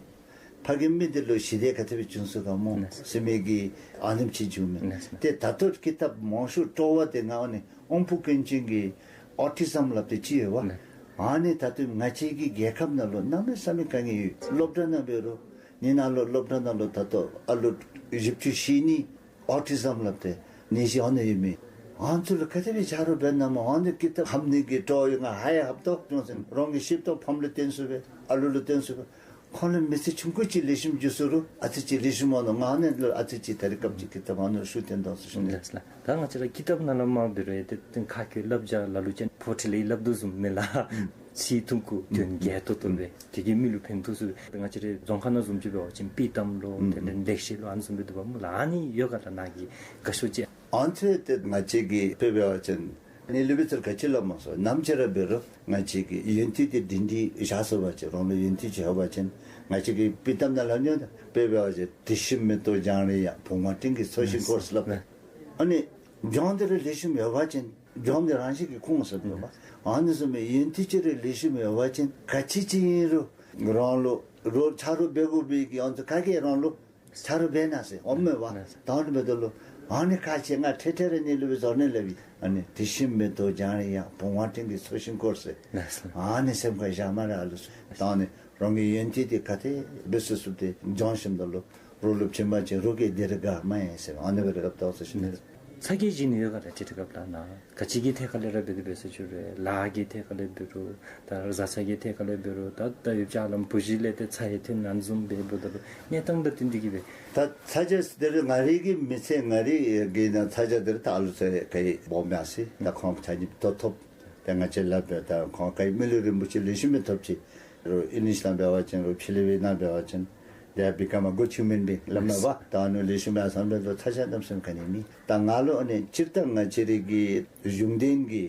ཕ་གི་མི་འདི་ལུ་ཞི་བདེ་ག་དེ་སྦེ་བྱུང་ཚུགས་ག་མོ་ཟེར་མི་གི་ཨ་ནེམ་ཅིག་བྱུང་མས། ཏེ་ད་ལྟོ་ཀི་ཏབ་མང་ཤོས་སྤྲོ་བ་འདི་ང་ཨ་ནི་དབང་པོ་སྐྱོན་ཅན་གྱི་ཨོ་ཊི་ཛམ་སླབ་སྟེ་ཅིག་ཡོད་པ། ཨ་ནི་ད་ལྟོ་ང་བཅས་ཀྱི་རྒྱལ་ཁབ་ནང་ལུ་གནམ་མེད་ས་མེད་དཀའ་ངལ་ཡོད། སློབ་གྲྭ་ནང་འབད་རུང་ནི་ནང་ལུ་སློབ་གྲྭ་ནང་ལུ་ད་ལྟོ་ཨ་ལོ་བཞི་བཅུ་ཞེ་གཉིས་ཨོ་ཊི་ཛམ་སླབ་སྟེ་ནད་གཞི་ཨ་ནི་ཡོད་མི་ཨ་ནི་ཚུ་ལུ་ག་དེ་སྦེ་ཆ་རོགས་འབད་ན་མོ། ཨ་ནི་ཀི་ཏབ་ཧམ་ནི་གི་སྤྲོ་ཡོད། ང་ཧའི་ཧབ་ཏོག་ཅུང་ཟད་རང་གི་ཤེས་ཏོག་ཕམ་ལུ་སྟོན་ཚུགས་པས། ཨ་ལོ་ལུ་སྟོན་ཚུགས་པས། ཁོང་ལུ་མི་ཚེ་ཆུང་ཀུ་ཅིག་ལེགས་ཤོམ་འགྱོ་ཚུགས་རུང་ཨ་ཙི་ཅིག་ལེགས་ཤོམ་འོང་ནོ། ང་ཨ་ནི་ལུ་ཨ་ཙི་ཅིག་ད་རེས་སྐབས་ཅིག་ཀི་ཏབ་ཨ་ནི་ལུ་ཤུགས་བཏོན་དོ་ཟེར་ཞུ་ནི། ལགས་སོ་ལགས། ད་ང་བཅས་ར་ཀི་ཏབ་ནང་ལུ་མ་འབད་རུང་ཡང་ཏེ་ཏེ་ཁ་སྐད་སླབ་བྱ་ལ་ལུ་ཅིག་ཕོ་ཁྲིད་ལས་སླབ་དོ་བཟུམ་མེན་ལགས། ཚིག་ཐུང་ཀུ་དོན་རྒྱས་ཏོག་ཏོ་སྦེ་དེ་གིས་མི་ལུ་ཕན་ཐོགས་ཚུགས། ང་བཅས་རའི་རྫོང་ཁ་ནང་བཟུམ་ཅིག་འབད་བ་ཅིན་དཔྱེ་གཏམ་ལོ་དེ་ལས་ལེགས་བཤད་ལོ་ཨ་ནི་བཟུམ་སྦེ་འདུག་པ་མོ་ལགས། ཨ་ནི་ཡོད་ག་ལགས། ནཱ་གི་དགའ་ཤོས་ཅིག། ཨ་ནི་ཚུ་ཏེ་ང་བཅས་ཀྱིས་དཔེ་འབད་བ་ཅིན་ནི་ལུ་སྦེ་ཚུར་ག་ཅི་སླབ་མ་སོང་། ནམ་ཅིག་ར་འབད་རུང་ང་བཅས་ཀྱིས་ཡོན་ཏན་འདི་སྒྲིང་སྒྲིང་བཞག་ཚུགས་པ་ཅིན་རང་ལུ་ཡོན་ཏན་ཅིག་ཡོད་པ་ཅིན་ང་བཅས་ཀྱིས་དཔྱེ་གཏམ་ནང་སླབ་ནི་ཡོད། དཔེ་འབད་བ་ཅིན་དྲི་ཞིམ་མེ་ཏོག་ལྗང་རེ་ཡང་བུང་བ་སྤྲིན་གྱི་ཚོགས་བཞིན་བསྐོར་ཟེར་སླབ། ཨ་ནི་ལྗོངས་འདི་ར་ལེགས་ཤོམ་ཡོད་པ་ཅིན་ལྗོངས་འདི་རང་བཞིན་གྱིས་ཁོང་ཟེར་འདུག་པ། ཨ་ནི་བཟུམ་སྦེ་ཡོན་ཏན་ཅིག་ར་ལེགས་ཤོམ་ཡོད་པ་ཅིན་ག་ཅི་ཅིག་ཨིན་རུང་རང་ལུ་རོགས་ཆ་རོགས་འབད་དགོ་པའི་གི་ཨ་ནི་ཚུ་ག་གིས་རང་ལུ་ཆ་རོགས་འབད་གནང་ཟེར་འོང་མས་པ། ད་ཨ་ནི་འབདཝ་ད་ལུ་ཨ་ནི་ཁག་ཆེ། ང་ཐེངས་ཐེངས་རེ་ནི་ལུ་སྦེ་བཟོ་ནི་ལས་པའི་ཨ་ནི་དྲི་ཞིམ་མེ་ཏོག་ལྗང་རེ་ཡང་བུང་བ་སྤྲིན་གྱི་ཚོགས་བཞིན་བསྐོར་ཟེར། ཨ་ནི་སེམས་ཁར་བཞག་སྨ་རེ་ཨ་ལུ་ཚུ། ད་ཨ་ནི་རང་གི་ཡོན་ཏན་འདི་ག་དེ་སྦེ་ཚུགས་ཚུགས་ཏེ་སྦྱང་ཞིནམ་ད་ལུ་རོགས་ལུ་བྱིན་པ་ཅིན་རོགས་ཀྱིས་འདི་རེ་དགའ་མ་ཡེངས་ཟེར་ཨ་ནི་སྦེ་ར་སླབ་དོ་ཟེར་ཞུ་ནི། ཚ་གྱང་བཞེས་ནི་ཡོད་ག་ལགས། ཏེ་དེ་སྐབས་ལགས་ནཱ་ག་ཅི་གི་ཐད་ཁ་ལས་ར་འབད་དེ་འབད་ཟེར་ཞུ་རུང་ལཱ་གི་ཐད་ཁ་ལས་འབད་རུང་ད་བཟའ་ཚང་གི་ཐད་ཁ་ལས་འབད་རུང་ད་ད་ཡོདཔ་ཅིག་ཨ་ལམ་བུ་གཞི་ལས་ཏེ་ཚ་ཡང་ཐོན་ཨ་ནི་བཟུམ་སྦེ་འབདཝ་ད་ལུ་གནས་སྟངས་དང་བསྟུན་ཏེ་གིས་སྦེ། ད་ཚ་གྱང་འདི་ར་ང་རའི་གི་མི་ཚེ་ང་རའི་གི་ནང་ཚ་གྱང་འདི་ར་ད་ཨ་ལུ་ཚུ་ག་ཡི་སྦོམ་ཡང་སྲིད། ད་ཁོང་ཆ་མཉམ་ཐོབ་ཐོབ། ཏེ་ང་བཅས་སླབ་པས་ད་ཁོང་ག་ཡི་མི་ལུས་རིན་པོ་ཆེ་ལེགས་ཤོམ་སྦེ་ཐོབ་ཅི། རོགས་ཨིང་ལིཤ་ནང་འབད་བ་ཅིན་རོགས་ཕྱི་གླིང་པའི་ནང་འབད་བ་ཅིན་they have become a good human being སླབ་མས་པ། ད་ཨ་ནི་ལེགས་ཤོམ་ཡར་སོང་འབདཝ་ད་ཚ་གྱང་གནམ་མེད་ས་མེད་ག་ནི་མེད། ད་ང་ལུ་ཨ་ནི་སྤྱིར་བཏང་ང་བཅས་རའི་གི་གཞུང་འབྲེལ་གྱི་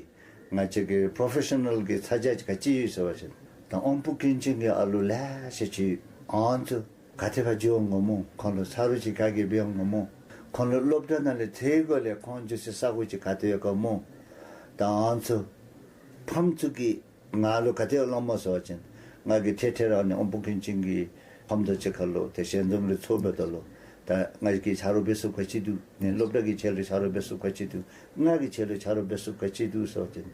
ང་བཅས་ཀྱི་པྲོ་ཕེ་ཤ་ནཱལ་གྱི་ཚ་གྱང་ག་ཅི་ཡོད་ཟེར་བ་ཅིན་ད་དབང་པོ་སྐྱོན་ཅན་གྱི་ཨ་ལུ་ལེ་ཤ་ཅིག་ཨ་ནི་ཚུ་ག་དེ་སྦེ་འགྱོ་འོང་ག་མོ། ཁོང་ལུ་ཆ་རོགས་ཅིག་ག་གིས་འབད་འོང་ག་མོ། ཁོང་ལུ་སློབ་གྲྭ་ནང་ལས་ཐོན་དགོ་ལས་ཁོང་འགྱོ་སའི་ས་གོ་ཅིག་ག་ཏེ་ཡོད་ག་མོ། ད་ཨ་ནི་ཚུ་ཕམ་ཚུ་གིས་ང་ལུ་ག་དེ་སླབ་མས་ཟེར་བ་ཅིན་ང་གིས་ཐེངས་ཐེངས་རེ་ཨ་ནི་དབང་པོ་སྐྱོན་ཅན་གྱི་ཕམ་དང་གཅིག་ཁར་ལུ་ཏེ་ཞལ་འཛོམས་རེ་ཚོགས་འབདཝ་ད་ལུ་ད་ང་གིས་ཆ་རོགས་འབད་ཚུགསཔ་ག་ཅི་འདུག། ནི་སློབ་གྲྭ་གིས་ཁྱེད་ལུ་ཆ་རོགས་འབད་ཚུགསཔ་ག་ཅི་འདུག། ང་གིས་ཁྱེད་ལུ་ཆ་རོགས་འབད་ཚུགསཔ་ག་ཅི་འདུག་ཟེར་བ་ཅིན་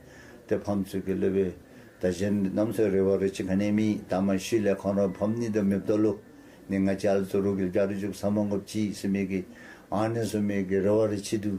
ཏེ་ཕམ་ཚུ་གིས་སླབ་པས། ད་གཞན་གནམ་མེད་ས་མེད་རེ་བ་རེ་ཅིག་ག་ནི་མེད། ད་མ་ཤི་ལས་ཁོང་ར་ཕམ་ནི་དང་མེདཔ་ད་ལུ་ནི་ང་བཅས་ཨ་ལུ་ཚུ་རོགས་ཀྱི་རྒྱབ་རི་རྒྱུག་ས་མ་དགོཔ་ཅིག་ཟེར་མི་གི་ཨ་ནི་བཟུམ་མའི་གི་རེ་བ་རེ་ཅིག་འདུག།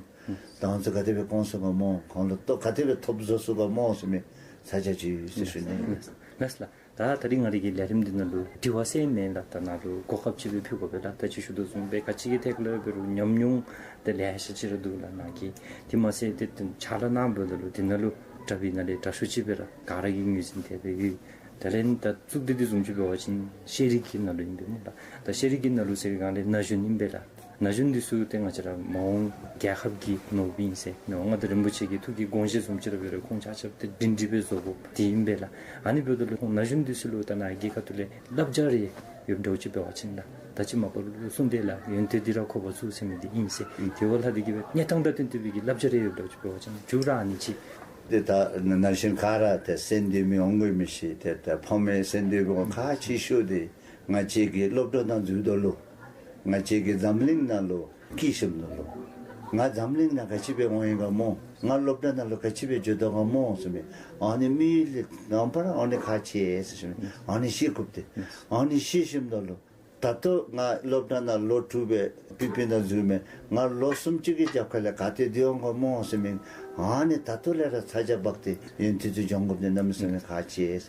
ད་ཨ་ནི་ཚུ་ག་དེ་སྦེ་སྐོང་ཚུགས་ག་མོ། ཁོང་ལུ་ལྟོ་ག་དེ་སྦེ་ཐོབ་བཟོ་ཚུགས་ག་མོ་ཟེར་མི་ཚ་གྱང་ཅིག་ཡོད་ཟེར་ཞུ་ནི། ལགས་ལགས། ད་ད་རིས་ང་རའི་གི་ལས་རིམ་འདི་ནང་ལུ་དྲི་བ་ཟེར་མེན་ལགས། ད་ནཱ་ལུ་གོ་སྐབས་ཅིག་སྦེ་ཕུལ་དགོ་པས་ལགས། ད་ཅི་ཞུ་དོ་བཟུམ་སྦེ་ག་ཅི་གི་ཐད་ཁ་ལས་འབད་རུང་ཉམས་མྱོང་དེ་ལེ་ཤ་ཅིག་ར་འདུག་ལགས་ནཱ་གི། དེ་མ་ཚད་ཏེ་ཕྱག་ལཱ་གནང་འབདཝ་ད་ལུ་དེ་ནང་ལུ་དྲག་པའི་ནང་ལས་དྲག་ཤོས་ཅིག་སྦེ་ར་ག་ར་གིས་ངོས་འཛིན་འཐད་སྦེ་ཡོད། དེ་ལས་ད་གཙུག་སྡེ་འདི་བཟུམ་ཅིག་འབད་བ་ཅིན་ཤེས་རིག་གི་ནང་ལུ་ཨིན་པས་སྨོ་ལགས། ད་ཤེས་རིག་གི་ནང་ལུ་ཟེར་བའི་སྒང་ལས་ན་གཞོན་ཨིན་པས་ལགས། ན་གཞོན་འདི་ཚུ་ཏེ་ང་བཅས་ར་མ་འོངས་རྒྱལ་ཁབ་ཀྱི་ནོར་བུ་ཨིན་ཟེར། མི་དབང་མངའ་བདག་རིན་པོ་ཆེ་གི་ཐུགས་ཀྱི་དགོངས་བཞེད་བཟུམ་ཅིག་ར་འབད་རུང་ཁོང་ཆ་ཁྱབ་ཏེ་སྒྲིང་སྒྲིང་སྦེ་བཟོ་དགོཔ་འདི་ཨིན་པས་ལགས། ཨ་ནི་འབདཝ་ད་ལུ་ཁོང་ན་གཞོན་འདི་ཚུ་ལུ་ད་ནཱ་གི་ཁ་ཐུག་ལས་བསླབ་བྱ་རེ་ཡོདཔ་འདྲཝ་ཅིག་འབད་བ་ཅིན་ལགས། ད་ཅི་མ་པ་ལུ་གསུངས་ཏེ་ལགས། ཡོན་ཏན་འདི་ར་ཁོ་པ་ཚུ་ཟེར་མི་འདི་ཨིན་ཟེར། དེ་བ་ལྷག་སྟེ་གིས་སྦེ་གནས་སྟངས་དང་བསྟུན་ཏེ་སྦེ་གི་བསླབ་བྱ་རེ་ཡོདཔ་འདྲཝ་ཅིག་འབད་བ་ཅིན་མཇུག་ར་ཨ་ནི་ཅིག། ཏེ་ད་ན་གཞོན་ག་ར་ཏེ་སེམས་སྡུག་མི་འོང་དགོ་མི་ཤེས། ཏེ་ད་ཕམ་མི་སེམས་སྡུག་མི་འོང་། ཁག་ཆེ་ཤོས་འདི་ང་བཅས་ཀྱི་སློབ་གྲྭ་ནང་འཛུལཝ་ད་ལུ་ང་བཅས་ཀྱི་འཛམ་གླིང་ནང་ལུ་སྐྱེས་ཞིནམ་ད་ལུ་ང་འཛམ་གླིང་ནང་ག་ཅི་སྦེ་འོང་ཡི་ག་མོ། ང་སློབ་གྲྭ་ནང་ལུ་ག་ཅི་སྦེ་འགྱོ་དོ་ག་མོ་ཟེར་མི་ཨ་ནི་མི་ལས་ནང་པར་ཨ་ནི་ཁག་ཆེ་ཟེར་ཞུ་ནི། ཨ་ནི་ཤེས་དགོཔ་འདི་ཨ་ནི་ཤེས་ཞིནམ་ད་ལུ་ད་ལྟོ་ང་སློབ་གྲྭ་ནང་ལོ་དྲུག་སྦེ་ཕི་ཕི་ནང་འཛུལཝ་མས། ང་ལོ་གསུམ་ཅིག་གི་རྒྱབ་ཁ་ལས་ག་ཏེ་སྡོད་འོང་ག་མོ་ཟེར་མི་ཨ་ནི་ད་ལྟོ་ལས་ར་ཚ་གྱང་འབག་སྟེ་ཡོན་ཏན་ཚུ་སྦྱང་དགོཔ་འདི་གནམ་མེད་ས་མེད་ཁག་ཆེ།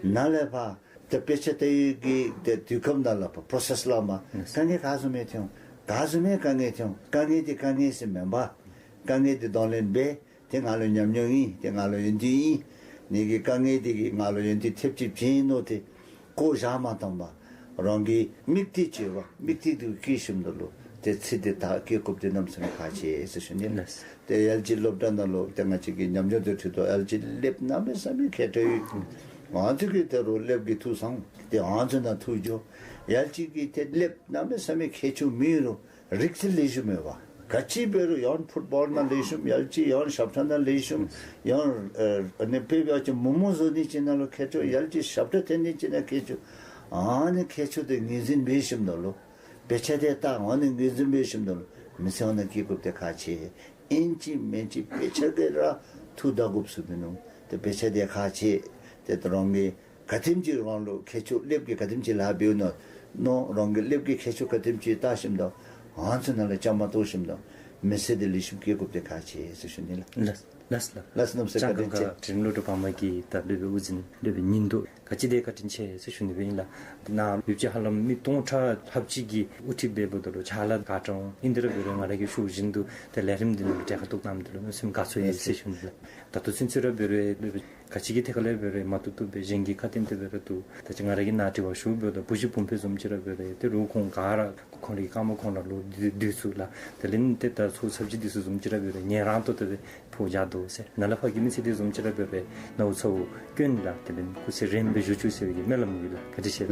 ནཱ་ལས་ཕར་ཏེ་དཔེ་ཆ་ལྟ་བའི་གི་ཏེ་དུས་སྐབས་ནང་ལུ་ཕར་པྲོ་སེསི་ལུ་མ་དཀའ་ངལ་ག་བཟུམ་སྦེ་ཐོན་འོང་། ག་བཟུམ་སྦེ་དཀའ་ངལ་ཐོན་འོང་། དཀའ་ངལ་འདི་དཀའ་ངལ་ཟེར་མེན་པར་དཀའ་ངལ་འདི་གདོང་ལེན་འབད། ཏེ་ང་ལུ་ཉམས་མྱོང་ཨིན། ཏེ་ང་ལུ་ཡོན་ཏན་ཨིན། ནི་གི་དཀའ་ངལ་འདི་གིས་ང་ལུ་ཡོན་ཏན་ཐེབས་ཅིག་བྱིན་ནུག་ཏེ་བཀོ་བཞག་མ་བཏང་པར་རང་གི་དམིགས་གཏད་ཅིག་ཡོད་པ། དམིགས་གཏད་འདི་བསྐྱེད་ཞིནམ་ད་ལུ་ཏེ་ཚེ་འདི་ད་བསྐྱེད་དགོཔ་འདི་གནམ་མེད་ས་མེད་ཁག་ཆེ་ཟེར་ཞུ་ནི་ལགས། ཏེ་ཡར་ཅིག་སློབ་གྲྭ་ནང་ལུ་ཏེ་ང་བཅས་ཀྱི་ཉམས་མྱོང་དང་འཁྲིལ་ཏེ་ཡར་ཅིག་སློབ་གནམ་མེད་ས་མེད་མཁས་དྲགས་ཡོད། ང་ཚུ་གིས་ད་རུང་སློབ་གི་ཐུགས་བསམ་ཏེ་ང་ཚུ་ནང་ཐུགས་འགྱོ། ཡར་ཅིག་གི་ཏེ་སློབ་གནམ་མེད་ས་མེད་མཁས་མཆོག་མེད་རུང་རིག་རྩལ་ལེགས་ཤོམ་ཡོད་པ། ག་ཅི་འབད་རུང་ཡང་ཕུཊ་བཱོལ་ནང་ལེགས་ཤོམ། ཡར་ཅིག་ཡང་ཞབས་ཁྲ་ནང་ལེགས་ཤོམ། ཡང་ཨ་ནི་དཔེ་འབད་བ་ཅིན་མོ་མོ་བཟོ་ནི་ཅིག་ནང་ལུ་མཁས་མཆོག། ཡར་ཅིག་ཞབས་ཁྲ་འཐེན་ནི་ཅིག་ནང་མཁས་མཆོག། ཨ་ནི་ཁྱད་ཆོས་དེ་ངོས་འཛིན་འབད་ཞིནམ་ད་ལུ་དཔེ་ཆ་དེ་ལྟ་ཨ་ནི་ངོས་འཛིན་འབད་ཞིནམ་ད་ལུ་མི་སེར་ཨ་ནི་སྐྱེ་དགོཔ་དེ་ཁག་ཆེ། ཨིན་ཅི་མིན་ཅི་དཔེ་ཆ་གིས་ར་ཐུགས་དགའ་དགོཔ་ཚུ་འདུག་ནོ། དེ་དཔེ་ཆ་དེ་ཁག་ཆེ། དེ་ད་རུང་གི་ག་དེམ་ཅིག་རང་ལུ་ཁྱད་ཆོས་ཀླདཔ་གིས་ག་དེམ་ཅིག་ལཱ་འབདཝ་ཨིན་ན་རུང་གི་ཀླདཔ་གི་ཁྱད་ཆོས་ག་དེམ་ཅིག་བལྟ་ཞིནམ་ད་ཨ་ནི་ཚུ་ནང་ལུ་བཅའ་མར་གཏོགས་ཞིནམ་ད་མི་སེར་དེ་ལེགས་ཤོམ་སྐྱེ་དགོཔ་དེ་ཁག་ཆེ་ཟེར་ཞུ་ནི་ལགས། ལགས་ལགས་ལགས། ལགས་གནམ་མེད་ས་མེད་བཀའ་དྲིན་ཆེ། ལྕང་སྒང་དྲི་རིམ་གློག་བརྙན་པར་མ་གི་ད་སློབ་དཔོན་དབུ་འཛིན་སློབ་དཔོན་ཉིན་ལྡོག་ག་ཅི་དེ་བཀའ་དྲིན་ཆེ་ཟེར་ཞུ་ནི་སྦེ་ཨིན་ལགས། ནཱ་ཡོདཔ་ཅིག་ཧ་ལམ་མི་སྟོང་ཕྲག་ལྷགཔ་ཅིག་གིས་དབུ་ཁྲིད་འབདཝ་ད་ལུ་ཕྱག་ལཱ་ག་དྲག་འོང་ཨིན་དེ་ར་འབད་རུང་ང་ར་གིས་ཞུ་བཞིན་དུ་ཏེ་ལས་རིམ་འདི་ནང་གྲལ་ཁར་གཏོགས་གནངམ་ད་ལུ་གནམ་མེད་ས་མེད་དགའ་ཚོར་ཡོད་ཟེར་ཞུ་ནི་ལགས། ད་ལྟོ་ཚུན་ཚོད་ར་འབད་རུང་ག་ཅི་གི་ཐད་ཁར་ལས་འབད་རུང་མ་བཏུབ་བཏུབ་སྦེ་གཞན་གྱི་ཁ་གཏད་དེ་འབད་རུང་འདུག། ད་ཅི་ང་ར་གིས་ནཱ་དྲི་བ་ཞུ་འབདཝ་ད་བུ་གཞི་བུམོ་ཕོ་བཟུམ་ཅིག་ར་འབད་རུང་ཏེ་རོགས་ཁོང་ག་ར་ཁོང་རའི་རྐངམ་ཁོང་ར་ལུ་སྡོད་སྡོད་ཚུགས་ལགས། དེ་ལས་ཏེ་ད་ཚོགས་ཚབ་ཅིག་འདི་ཚུ་བཟུམ་ཅིག་ར་འབད་རུང་ངལ་རངས་ཏོག་ཏོ་སྦེ་ཕོག་བཞག་དོ་ཟེར། ནཱ་ལས་ཕར་གྱི་མི་སེར་འདི་བཟུམ་ཅིག་ར་འབད་རུང་ནཝ་ཚཝ་སྐྱོན་ལགས། དེ་ལས་སྐུ་ཚེ་རིངམོ་སྦེ་བཞུགས་བཅུག་ཟེར་བའི་གི་སྨོན་ལམ་ཡོད་ལགས།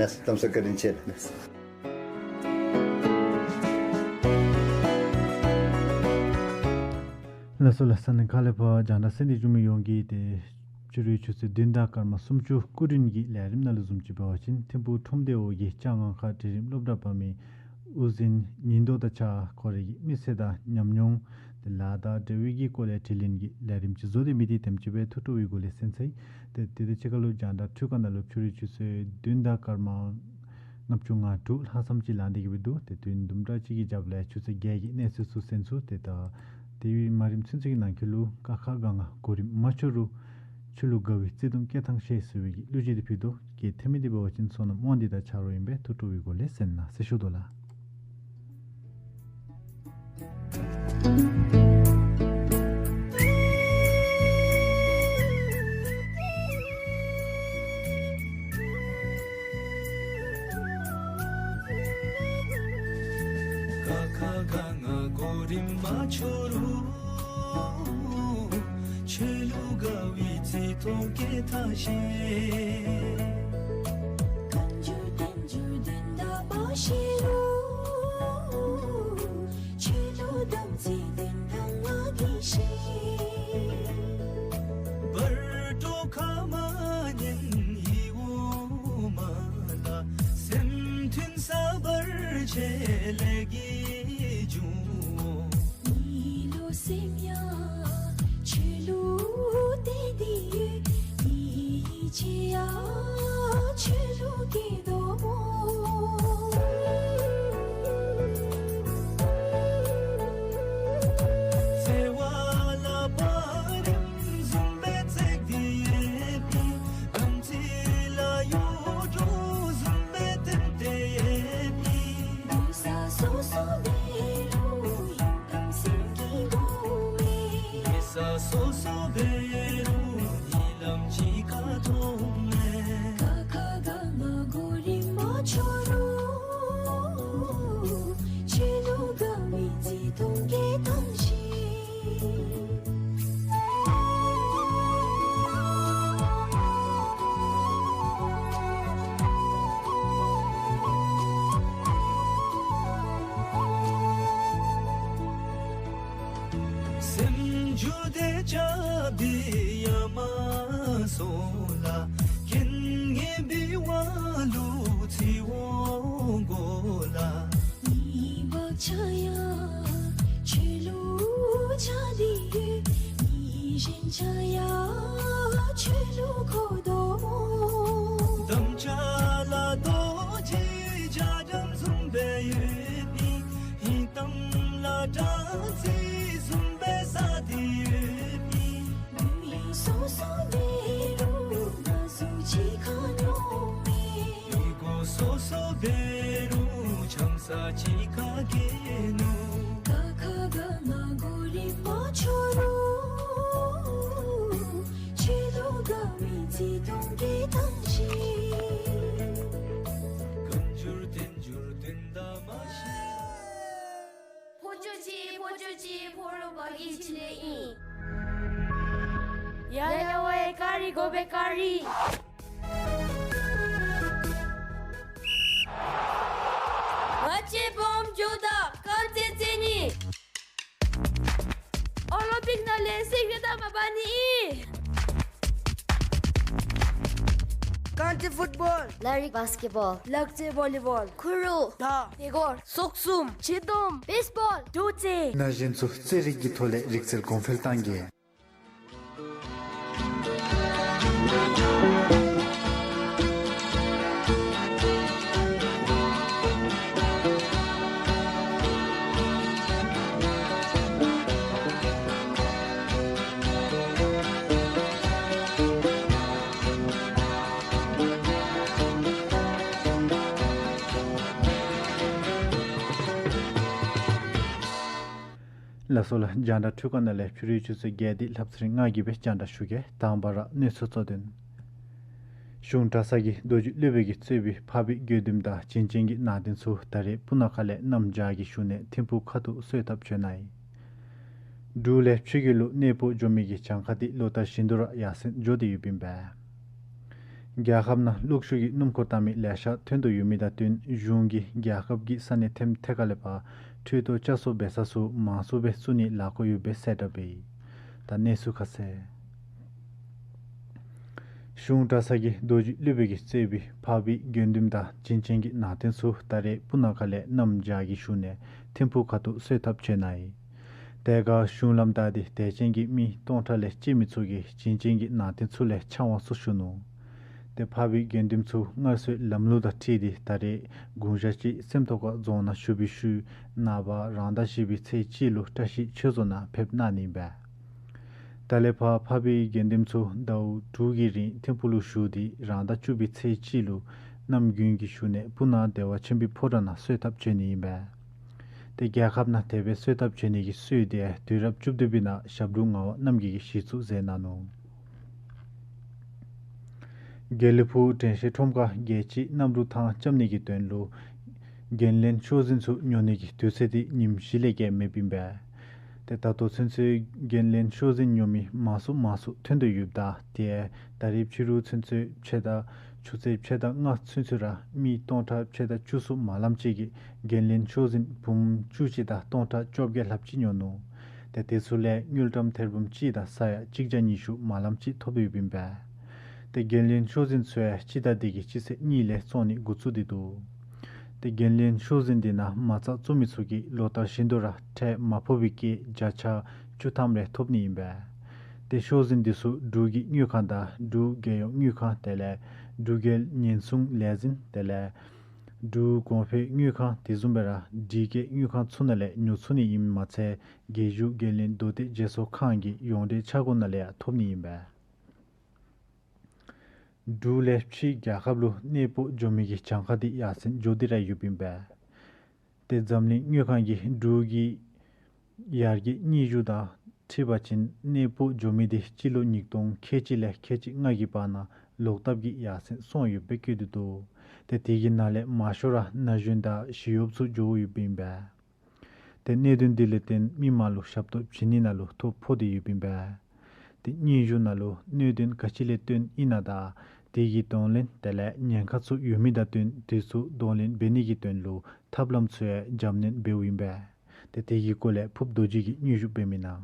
བཀའ་དྲིན་ཆེ་ལགས། ལགས་སོ་ལགས། ས་གནས་ཁག་ལས་ཕར་རྒྱང་བསྒྲགས་གསན་ཏེ་བཞུགས་མི་ཡོངས་ཀྱིས་ཏེ་ཕྱི་རུའི་ཆུ་ཚོད་བདུན་དང་སྐར་མ་སུམ་ཅུ་སྐུ་མགྲོན་གྱི་ལས་རིམ་ནང་ལུ་བཟུམ་ཅིག་འབད་བ་ཅིན་ཐིམ་ཕུག་ཁྲོམ་སྡེ་འོག་གི་ལྕང་སྒང་ཁ་དྲི་རིམ་སློབ་གྲྭ་པ་མི་དབུ་འཛིན་ཉིན་ལྡོག་དང་གཅིག་ཁར་ཁོ་རའི་མི་ཚེ་དང་ཉམས་མྱོང་དེ་ལས་ད་འབྲེལ་བའི་གི་སྐོར་ལས་དྲི་ལན་གྱི་ལས་རིམ་ཅིག་བཟོ་སྟེ་མི་འདི་དེམ་ཅིག་སྦེ་ཐུགས་སྤྲོ་བའི་སྒོ་ལས་གསན་ཚར་ཡི། ཏེ་དེ་དང་གཅིག་ཁར་ལུ་རྒྱང་བསྒྲགས་འཕྲུལ་ཁང་ནང་ལུ་ཕྱི་རུའི་ཆུ་ཚོད་བདུན་དང་སྐར་མ་ལྔ་བཅུ་ང་དྲུག་ལྷག་ཙམ་ཅིག་ལང་སྟེ་གི་སྦེ་འདུག། ཏེ་དུས་ཡུན་དུམ་གྲ་ཅིག་གི་རྒྱབ་ལས་ཆུ་ཚོད་བརྒྱད་ཀྱི་གནས་ཚུལ་ཚུ་གསན་ཚུགས། ཏེ་ད་དེ་བའི་མ་རིམ་ཚུན་ཚོད་ཀྱི་ནང་འཁོད་ལུ་ཀ་ཁ་ག་ང་གོ་རིམ་མ་འཆོལ་རུང་། ཆོས་ལུགས་དགའ་བའི་བརྩེ་དུང་སྐྱེད་ཐང་བཞེས་ཟེར་བའི་གི་གླུ་གཞས་འདི་ཕུལ་དོ། གལ་ཏེ་མི་འདི་འབད་བ་ཅིན་བསོད་ནམས་དབང་འདུས་དང་ཆ་རོགས་ཨིན་པས། ཐུགས་སྤྲོ་བའི་སྒོ་ལས་གསན་གནང་ཟེར་ཞུ་དོ་ལགས། ཀ་ཁ་ག་ང་གོ་རིམ་མ་འཆོལ་རུང་། ཆོས་ལུགས་དགའ་བའི་བརྩེ་དུང་སྐྱེད་ཐང་བཞེས། གང་འགྱུར་བསྟན་འགྱུར་དོན་དག་མ་ཤེས་རུང་། ཆོས་ལུགས་དམ་ཚིག་བདེན་མཐའ་ང་གིས་ཤེས། བར་དོ་ཁ་མ་ཉན་ཧེ་འོ་མ་ལ། སེམས་མཐུན་ས་བར་ཆད་ལས་ཀྱི་འབྱུང་། མི་ལུ་སེམས་ཡང་ཆོས་ལུགས་དེ་འདི་ཡོད། མི་ཡིད་ཆེས་ཡང་ཆོས་ལུགས་ཀྱི་སྡོམ་པོ། བརྩེ་བ་ལ་བ་རིམ་བཟུམ་སྦེ་བརྩེགས་ཏེ་ཡོད་པའི། དམ་ཚིག་ལ་གཡུ་འབྲུག་བཟུམ་སྦེ་བསྟེན་ཏེ་ཡོད་པའི། གདན་ས་སོ་སོ་འབད་རུང་ཡི་དམ་སེམས་ཀྱི་སྒོ་མེད། གདན་ས་སོ་སོ་འབད་རུང་ཉིན་ལམ་གཅིག་ཁར་མཐོང་མེད། ཀ་ཁ་ག་ང་གོ་རིམ་མ་འཆོལ་རུང་། ཆོས་ལུགས་དགའ་བའི་བརྩེ་དུང་སྐྱེད་ཐང་བཞེས། སེམས་རྒྱུད་དེ་ཅ་དེ་ཡ་མ་སོ་ལ། རྐྱེན་ངན་འབད་བ་ལུ་ཚེ་འོང་གོ་ལ། མི་བག་ཆགས་ཡང་ཆོས་ལུགས་ཆ་དེ་ཡོད། མི་གཞན་ཆ་ཡང་ཆོས་ལུགས་ཁོ་སྡོམ་པོ། དམ་བཅའ་ལ་རྡོ་རྗེ་རྒྱ་གྲམ་བཟུམ་སྦེ་ཡོད་པའི། ཡི་དམ་ལ་སྲོག་རྩི་བཟུམ་སྦེ་བསགས་ཏེ་ཡོད་པའི། ལུས་སོ་སོ་འབད་རུང་ན་ཟུག་གཅིག་ཁར་མྱོང་མེད། ལུས་སྒོ་སོ་སོ་འབད་རུང་ཆང་ས་གཅིག་ཁར་གྱེས་ནུག། ཀ་ཁ་ག་ང་གོ་རིམ་མ་འཆོལ་རུང་། ཆོས་ལུགས་དགའ་བའི་བརྩེ་དུང་སྐྱེད་ཐང་བཞེས། གང་འགྱུར་བསྟན་འགྱུར་དོན་དག་མ་ཤེས། ཕོ་ཅོ་ཅིག་ཕོ་ཅོ་ཅིག་ཕོ་རོག་པ་གི་ཕྱི་ལས་ཨིན། ཡ་ཡ་ཝའི་ཀ་རི་གོ་བེ་ཀ་རི། ང་བཅས་བུམོ་འགྱོ་དང་རྐང་རྩེད་རྩེ་ནི། ཨོ་ལིམ་པིཀ་ནང་ལས་སི་ལྡན་རྟགས་མ་འབག་ནི་ཨིན། རྐང་རྩེད་ཕུཊ་བཱོལ། ལག་རིག་བཱསི་ཀེཊ་བཱོལ། ལག་རྩེད་བོ་ལི་བཱོལ། ཁུ་རུ། དར། དེ་གོར། སྲོག་ཟུངམ། བྱེ་ལྡོམ། བེསི་བཱོལ། རྡོ་རྩེད། ན་གཞོན་ཚུ་རྩེད་རིགས་ཀྱི་ཐོག་ལས་རིག་རྩལ་གོང་འཕེལ་གཏང་གེ། ལགས་སོ་ལགས། རྒྱང་བསྒྲགས་འཕྲུལ་ཁང་ནང་ལས་ཕྱི་རུའི་ཆུ་ཚོད་བརྒྱད་དེ་ལྷགཔ་ཚེ་རིང་ང་གིས་སྦེ་རྒྱང་བསྒྲགས་ཞུ་གེ། དང་པ་ར་གནས་ཚུལ་གཙོ་དོན། གཞུང་གྲྭ་ཚང་གི་རྡོ་རྗེ་སློབ་དཔོན་གྱིས་གཙོས་པའི་འཕགས་པའི་དགེ་འདུན་དང་བྱིན་ཅན་གྱི་ནང་རྟེན་ཚུ་ད་རེས་སྤུ་ན་ཁ་ལས་གནམ་བྱཱར་གྱི་གཞུང་ནས་ཐིམ་ཕུག་ཁ་ཐུག་གསོལ་ཐབ་བྱོན་ནུག། འབྲུག་ལས་ཕྱི་རྒྱལ་ལུ་གནས་སྤོ་འགྱོ་མི་གི་གྱངས་ཁ་འདི་ལོ་ལྟར་བཞིན་དུ་ར་ཡར་སེང་འགྱོ་སྟེ་ཡོདཔ་ཨིན་པས། རྒྱལ་ཁབ་ནང་ལུག་ཤུ་གི་སྣུམ་འཁོར་བཏང་མི་ལེ་ཤ་ཐོན་དོ་ཡོད་མི་དང་བསྟུན་གཞུང་གིས་རྒྱལ་ཁབ་ཀྱི་ས་གནས་ཐེམ་ཐེ་ཁ་ལས་ཕར་ཁྲུས་གཏོར་བཅའ་སོ་འབད་ས་ཚུ་མང་སུ་སྦེ་བཙུགས་ནིའི་ལཱ་འགོ་ཡོདཔ་སྦེ་གསལ་བསྒྲགས་འབད་ཡི། ད་གནས་ཚུལ་ཁ་གསལ། གཞུང་གྲྭ་ཚང་གི་རྡོ་རྗེ་སློབ་དཔོན་གྱིས་གཙོས་པའི་འཕགས་པའི་དགེ་འདུན་དང་བྱིན་ཅན་གྱི་ནང་རྟེན་ཚུ་ད་རེས་སྤུ་ན་ཁ་ལས་གནམ་བྱཱར་གྱི་གཞུང་ནས་ཐིམ་ཕུག་ཁ་ཐུག་གསོལ་ཐབ་བྱོན་ནུག། དེ་ཁར་གཞུང་ལམ་བདའ་སྟེ་དད་ཅན་གྱི་མི་སྟོང་ཕྲག་ལས་བཅད་མི་ཚུ་གིས་བྱིན་ཅན་གྱི་ནང་རྟེན་ཚུ་ལས་ཕྱག་དབང་ཚུ་ཞུ་ནུག། ཏེ་འཕགས་པའི་དགེ་འདུན་ཚུ་སྔར་སྲོལ་ལམ་ལུགས་དང་འཁྲིལ་ཏེ་ད་རེས་དགུང་ཞག་གཅིག་སེམས་རྟོགས་ཁ་རྫོང་ནང་བཞུགས་པའི་ཤུལ་ནངས་པ་རང་ཟླ་བཞི་པའི་ཚེས་གཅིག་ལུ་བཀྲ་ཤིས་ཆོས་རྫོང་ནང་ཕེབས་གནང་ནི་ཨིན་པས། ད་ལས་ཕར་འཕགས་པའི་དགེ་འདུན་ཚུ་ཟླཝ་དྲུག་གི་རིང་ཐིམ་ཕུག་ལུ་བཞུགས་ཏེ་རང་ཟླ་བཅུ་པའི་ཚེས་གཅིག་ལུ་གནམ་དགུན་གྱི་གཞུང་ནས་སྤུ་ན་བདེ་བ་ཆེན་པོའི་ཕོ་བྲང་ནང་གསོལ་ཐབ་བྱོན་ནི་ཨིན་པས། ཏེ་རྒྱལ་ཁབ་ནང་དེ་སྦེ་གསོལ་ཐབ་བྱོན་ནི་གི་སྲོལ་འདི་དུས་རབས་བཅུ་བདུན་པའི་ནང་ཞབས་དྲུང་ངག་དབང་རྣམ་རྒྱལ་གྱིས་གཞི་བཙུགས་མཛད་གནང་ནུག། དགེ་ལེགས་ཕུག་དྲན་ཤེས་ཁྲོམ་ཁར་རྒྱལ་སྤྱིའི་གནམ་གྲུ་ཐང་རྐྱབ་ནི་གི་དོན་ལུ་རྒྱན་ལྡན་ཤོག་འཛིན་ཚུ་ཉོ་ནི་གི་དུས་ཚོད་འདི་ཉིནམ་བཞི་ལས་བརྒལ་མེདཔ་ཨིན་པས། ཏེ་ད་ལྟོ་ཚུན་ཚོད་རྒྱན་ལྡན་ཤོག་འཛིན་ཉོ་མི་མང་སུ་མང་སུ་ཐོན་དོ་ཡོདཔ་ད་ཏེ་ད་རེས་ཕྱི་རུ་ཚུན་ཚོད་ཕྱེད་དང་ཆུ་ཚོད་ཕྱེད་དང་ལྔ་ཚུན་ཚོད་ར་མི་སྟོང་ཕྲག་ཕྱེད་དང་བཅུ་གསུམ་མ་ལམ་ཅིག་གིས་རྒྱན་ལྡན་ཤོག་འཛིན་འབུམ་བཅུ་གཅིག་དང་སྟོང་ཕྲག་བཅོ་བརྒྱད་ལྷགཔ་ཅིག་ཉོ་ནུག། ཏེ་དེ་ཚུ་ལས་དངུལ་ཀྲམ་ཐེར་འབུམ་གཅིག་དང་ས་ཡ་གཅིག་བརྒྱ་ཉི་ཤུ་མ་ལམ་ཅིག་ཐོབ་ཡོདཔ་ཨིན་པས། ཏེ་རྒྱན་ལྡན་ཤོག་འཛིན་ཚུ་ཡང་སྤྱི་ཟླ་འདི་གི་སྤྱི་ཚེས་གཉིས་ལས་བཙོང་ནི་འགོ་བཙུགས་ཏེ་འདུག། ཏེ་རྒྱན་ལྡན་ཤོག་འཛིན་འདི་ནང་མ་རྩ་བཙུགས་མི་ཚུ་གིས་ལོ་ལྟར་བཞིན་དུ་ར་ཁྲལ་མ་ཕོག་པའི་སྐྱེད་བརྒྱ་ཆ་བཅུ་ཐམ་རེ་ཐོབ་ནི་ཨིན་པས། ཏེ་ཤོག་འཛིན་འདི་ཚུ་འབྲུག་གི་དངུལ་ཁང་དང་འབྲུག་རྒྱལ་ཡོངས་དངུལ་ཁང་དེ་ལས་འབྲུག་རྒྱལ་ཉེན་སྲུང་ལས་འཛིན་དེ་ལས་འབྲུག་གོང་འཕེལ་དངུལ་ཁང་དེ་བཟུམ་སྦེ་ར་སྒྲིག་བཀོད་དངུལ་ཁང་ཚུ་ནང་ལས་ཉོ་ཚུགས་ནི་ཨིནམ་མ་ཚད་རྒྱལ་བཞུགས་རྒྱན་ལྡན་རྡོ་རྟེན་བརྗེ་སོར་ཁང་གི་ཡོངས་འབྲེལ་ཆ་སྒོ་ནང་ལས་ཡང་ཐོབ་ནི་ཨིན་པས། འབྲུག་ལས་ཕྱི་རྒྱལ་ཁབ་ལུ་གནས་སྤོ་འགྱོ་མི་གི་གྱངས་ཁ་འདི་ཡར་སེང་འགྱོ་སྟེ་ར་ཡོདཔ་ཨིན་པས། ཏེ་འཛམ་གླིང་དངུལ་ཁང་གིས་འབྲུག་གི་ཡར་རྒྱས་སྙན་ཞུ་དང་འཁྲིལ་བ་ཅིན་གནས་སྤོ་འགྱོ་མི་འདི་སྤྱི་ལོ་ཉིས་སྟོང་ཁལ་གཅིག་ལས་ཁལ་གཅིག་ལྔ་གི་བར་ན་ལོག་ལྟབ་ཀྱིས་ཡར་སེང་སོང་ཡོདཔ་སྦེ་བཀོད་དེ་འདུག། ཏེ་དེ་གི་ནང་ལས་མང་ཤོས་ར་ན་གཞོན་དང་ཞི་གཡོགཔ་ཚུ་འགྱོཝ་ཡོདཔ་ཨིན་པས། ཏེ་གནད་དོན་འདི་ལས་བརྟེན་མི་མང་ལུ་ཞབས་ཏོག་བྱིན་ནི་ནང་ལུ་ཐོ་ཕོག་སྟེ་ཡོདཔ་ཨིན་པས། ཏེ་སྙན་ཞུ་ནང་ལུ་གནད་དོན་ག་ཅི་ལས་བརྟེན་ཨིན་ན་དང་དེ་གི་གདོང་ལེན་དེ་ལས་ཉེན་ཁ་ཚུ་ཡོད་མི་དང་བསྟུན་དེ་ཚུ་གདོང་ལེན་འབད་ནི་གི་དོན་ལུ་ཐབས་ལམ་ཚུ་ཡང་རྒྱབ་སྣོན་འབདཝ་ཨིན་པས། ཏེ་དེ་གི་སྐོར་ལས་ཕུབ་རྡོ་རྗེ་གིས་སྙན་ཞུ་འབད་མི་ནང་།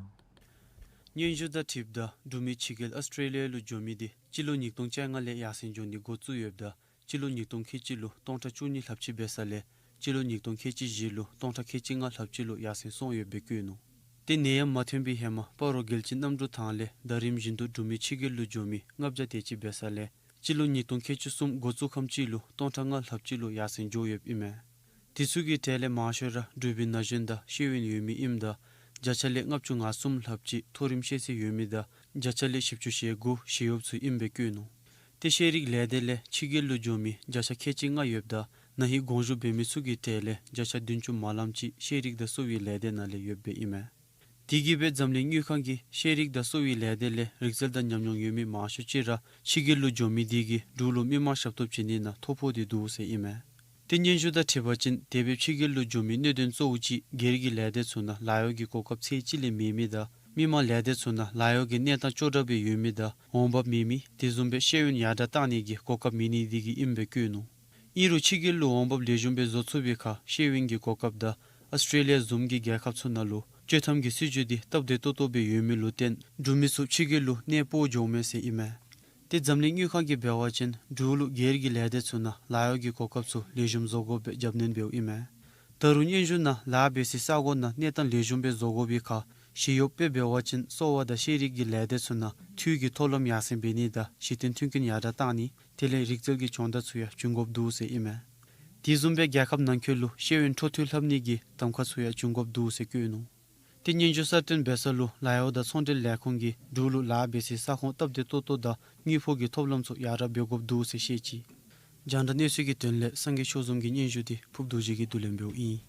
སྙན་ཞུ་དང་འཁྲིལཝ་ད་འབྲུག་མི་ཕྱི་རྒྱལ་ཨཱོས་ཊྲེ་ལི་ཡ་ལུ་འགྱོ་མི་འདི་སྤྱི་ལོ་ཉིས་སྟོང་བཅོ་ལྔ་ལས་ཡར་སེང་འགྱོ་ནི་འགོ་བཙུགས་ཡོདཔ་ད་སྤྱི་ལོ་ཉིས་སྟོང་ཁལ་གཅིག་ལུ་སྟོང་ཕྲག་བཅུ་གཉིས་ལྷགཔ་ཅིག་འབད་ས་ལས་སྤྱི་ལོ་ཉིས་སྟོང་ཁལ་གཅིག་བཞི་ལུ་སྟོང་ཕྲག་ཁལ་གཅིག་ལྔ་ལྷགཔ་ཅིག་ལུ་ཡར་སེང་སོང་ཡོདཔ་སྦེ་བཀོད་ནུག། ཏེ་ནད་ཡམས་མ་ཐོན་པའི་ཧེ་མ་སྤ་རོ་རྒྱལ་སྤྱིའི་གནམ་གྲུ་ཐང་ལས་ཟླ་རིམ་བཞིན་དུ་འབྲུག་མི་ཕྱི་རྒྱལ་ལུ་འགྱོ་མི་ལྔ་བརྒྱ་དེ་ཅིག་འབད་ས་ལས་སྤྱི་ལོ་ཉིས་སྟོང་ཁལ་གཅིག་གསུམ་འགོ་བཙུགས་ཁམས་ཅིག་ལུ་སྟོང་ཕྲག་ལྔ་ལྷགཔ་ཅིག་ལུ་ཡར་སེང་འགྱོ་ཡོདཔ་ཨིན་མས། དེ་ཚུ་གི་གྲས་ལས་མང་ཤོས་ར་འབྲུག་པའི་ན་གཞོན་དང་ཤེས་ཡོན་ཡོད་མི་ཨིནམ་ད་བརྒྱ་ཆ་ལས་ལྔ་བཅུ་ང་གསུམ་ལྷགཔ་ཅིག་མཐོ་རིམ་ཤེས་ཚད་ཡོད་མི་དང་བརྒྱ་ཆ་ལས་བཞི་བཅུ་ཞེ་དགུ་ཞི་གཡོགཔ་ཚུ་ཨིནམ་སྦེ་བཀོད་ནུག། ཏེ་ཤེས་རིག་ལས་སྡེ་ལས་ཕྱི་རྒྱལ་ལུ་འགྱོ་མི་བརྒྱ་ཆ་ཁལ་གཅིག་ལྔ་ཡོདཔ་ད་ན་ཧིང་དགོངས་ཞུ་འབད་མི་ཚུ་གི་གྲས་ལས་བརྒྱ་ཆ་བདུན་ཅུ་མ་ལམ་ཅིག་ཤེས་རིག་དང་གསོ་བའི་ལས་སྡེ་ནང་ལས་ཡོདཔ་སྦེ་ཨིན་མས། དེ་གིས་སྦེ་འཛམ་གླིང་དངུལ་ཁང་གིས་ཤེས་རིག་དང་གསོ་བའི་ལས་སྡེ་ལས་རིག་རྩལ་དང་ཉམས་མྱོང་ཡོད་མི་མང་ཤོས་ཅིག་ར་ཕྱི་རྒྱལ་ལུ་འགྱོ་མི་འདི་གིས་འབྲུག་ལུ་མི་མང་ཞབས་ཏོག་བྱིན་ནི་ནང་ཐོ་ཕོག་སྟེ་འདུག་ཟེར་ཨིན་མས། ཏེ་སྙན་ཞུ་དང་འཁྲིལ་བ་ཅིན་དེ་སྦེ་ཕྱི་རྒྱལ་ལུ་འགྱོ་མི་གནད་དོན་གཙོ་བོ་ཅིག་སྒེར་གྱི་ལས་སྡེ་ཚུ་ནང་ལཱ་གཡོག་གི་གོ་སྐབས་ཚད་ཅིག་ལས་མེད་མི་དང་མི་མང་ལས་སྡེ་ཚུ་ནང་ལཱ་གཡོག་གི་གནས་སྟངས་ཅོག་འཐདཔ་སྦེ་ཡོད་མི་དང་འོང་འབབ་མེད་མི་དེ་བཟུམ་སྦེ་ཤེས་ཡོན་ཡར་དྲག་གཏང་ནི་གི་གོ་སྐབས་མེད་ནི་འདི་གིས་ཨིནམ་སྦེ་བཀོད་ནུག། ཨིན་རུང་ཕྱི་རྒྱལ་ལུ་འོང་འབབ་ལེགས་ཤོམ་སྦེ་བཟོ་ཚུགས་པའི་ཁར་ཤེས་ཡོན་གྱི་གོ་སྐབས་དང་ཨཱོས་ཊྲེ་ལི་ཡ་བཟུམ་གྱི་རྒྱལ་ཁབ་ཚུ་ནང་ལུ་སྤྱོད་ཐམ་གྱི་སྲིད་བྱུས་འདི་སྟབས་བདེ་ཏོག་ཏོ་སྦེ་ཡོད་མི་ལུ་བརྟེན་འབྲུག་མི་ཚུ་ཕྱི་རྒྱལ་ལུ་གནས་སྤོ་འགྱོཝ་མས་ཟེར་ཨིན་མས། ཏེ་འཛམ་གླིང་དངུལ་ཁང་གིས་འབད་བ་ཅིན་འབྲུག་ལུ་སྒེར་གྱི་ལས་སྡེ་ཚུ་ནང་ལཱ་གཡོག་གི་གོ་སྐབས་ཚུ་ལེགས་ཤོམ་བཟོ་དགོཔ་སྦེ་རྒྱབ་སྣོན་འབདཝ་ཨིན་མས། ད་རུང་སྙན་ཞུ་ནང་ལཱ་འབད་སའི་ས་གོ་ནང་གནས་སྟངས་ལེགས་ཤོམ་སྦེ་བཟོ་དགོ་པའི་ཁར་ཞི་གཡོགཔ་སྦེ་འབད་བ་ཅིན་གསོ་བ་དང་ཤེས་རིག་གི་ལས་སྡེ་ཚུ་ནང་འཐུས་ཀྱི་མཐོ་རླབས་ཡར་སེང་འབད་ནི་དང་གཞི་རྟེན་མཐུན་རྐྱེན་ཡར་དྲག་བཏང་ནི་དེ་ལས་རིག་རྩལ་གྱི་སྦྱོང་བརྡར་ཚུ་ཡང་བྱིན་དགོཔ་འདུག་ཟེར་ཨིན་མས། དེ་བཟུམ་སྦེ་རྒྱལ་ཁབ་ནང་འཁོད་ལུ་ཤེས་ཡོན་འཕྲོ་མཐུད་ལྷབ་ནི་གི་གདམ་ཁ་ཚུ་ཡང་བྱིན་དགོཔ་འདུག་ཟེར་བཀོད་ནུག། ཏེ་སྙན་ཞུ་གསར་བཏོན་འབད་ས་ལུ་ལཱ་གཡོག་དང་ཚོང་འབྲེལ་ལས་ཁུངས་ཀྱིས་འབྲུག་ལུ་ལཱ་འབད་སའི་ས་ཁོངས་སྟབས་བདེ་ཏོག་ཏོ་དང་དངུལ་ཕོགས་ཀྱི་ཐོབ་ལམ་ཚུ་ཡར་དྲག་འབད་དགོཔ་འདུག་ཟེར་བཤད་ཅི། རྒྱང་བསྒྲགས་གནས་ཚུལ་གྱི་དོན་ལས་སངས་རྒྱས་ཆོས་འཛོམས་ཀྱི་སྙན་ཞུ་འདི་ཕུརབ་རྡོ་རྗེ་གིས་བསྡུ་ལེན་འབདཝ་ཨིན།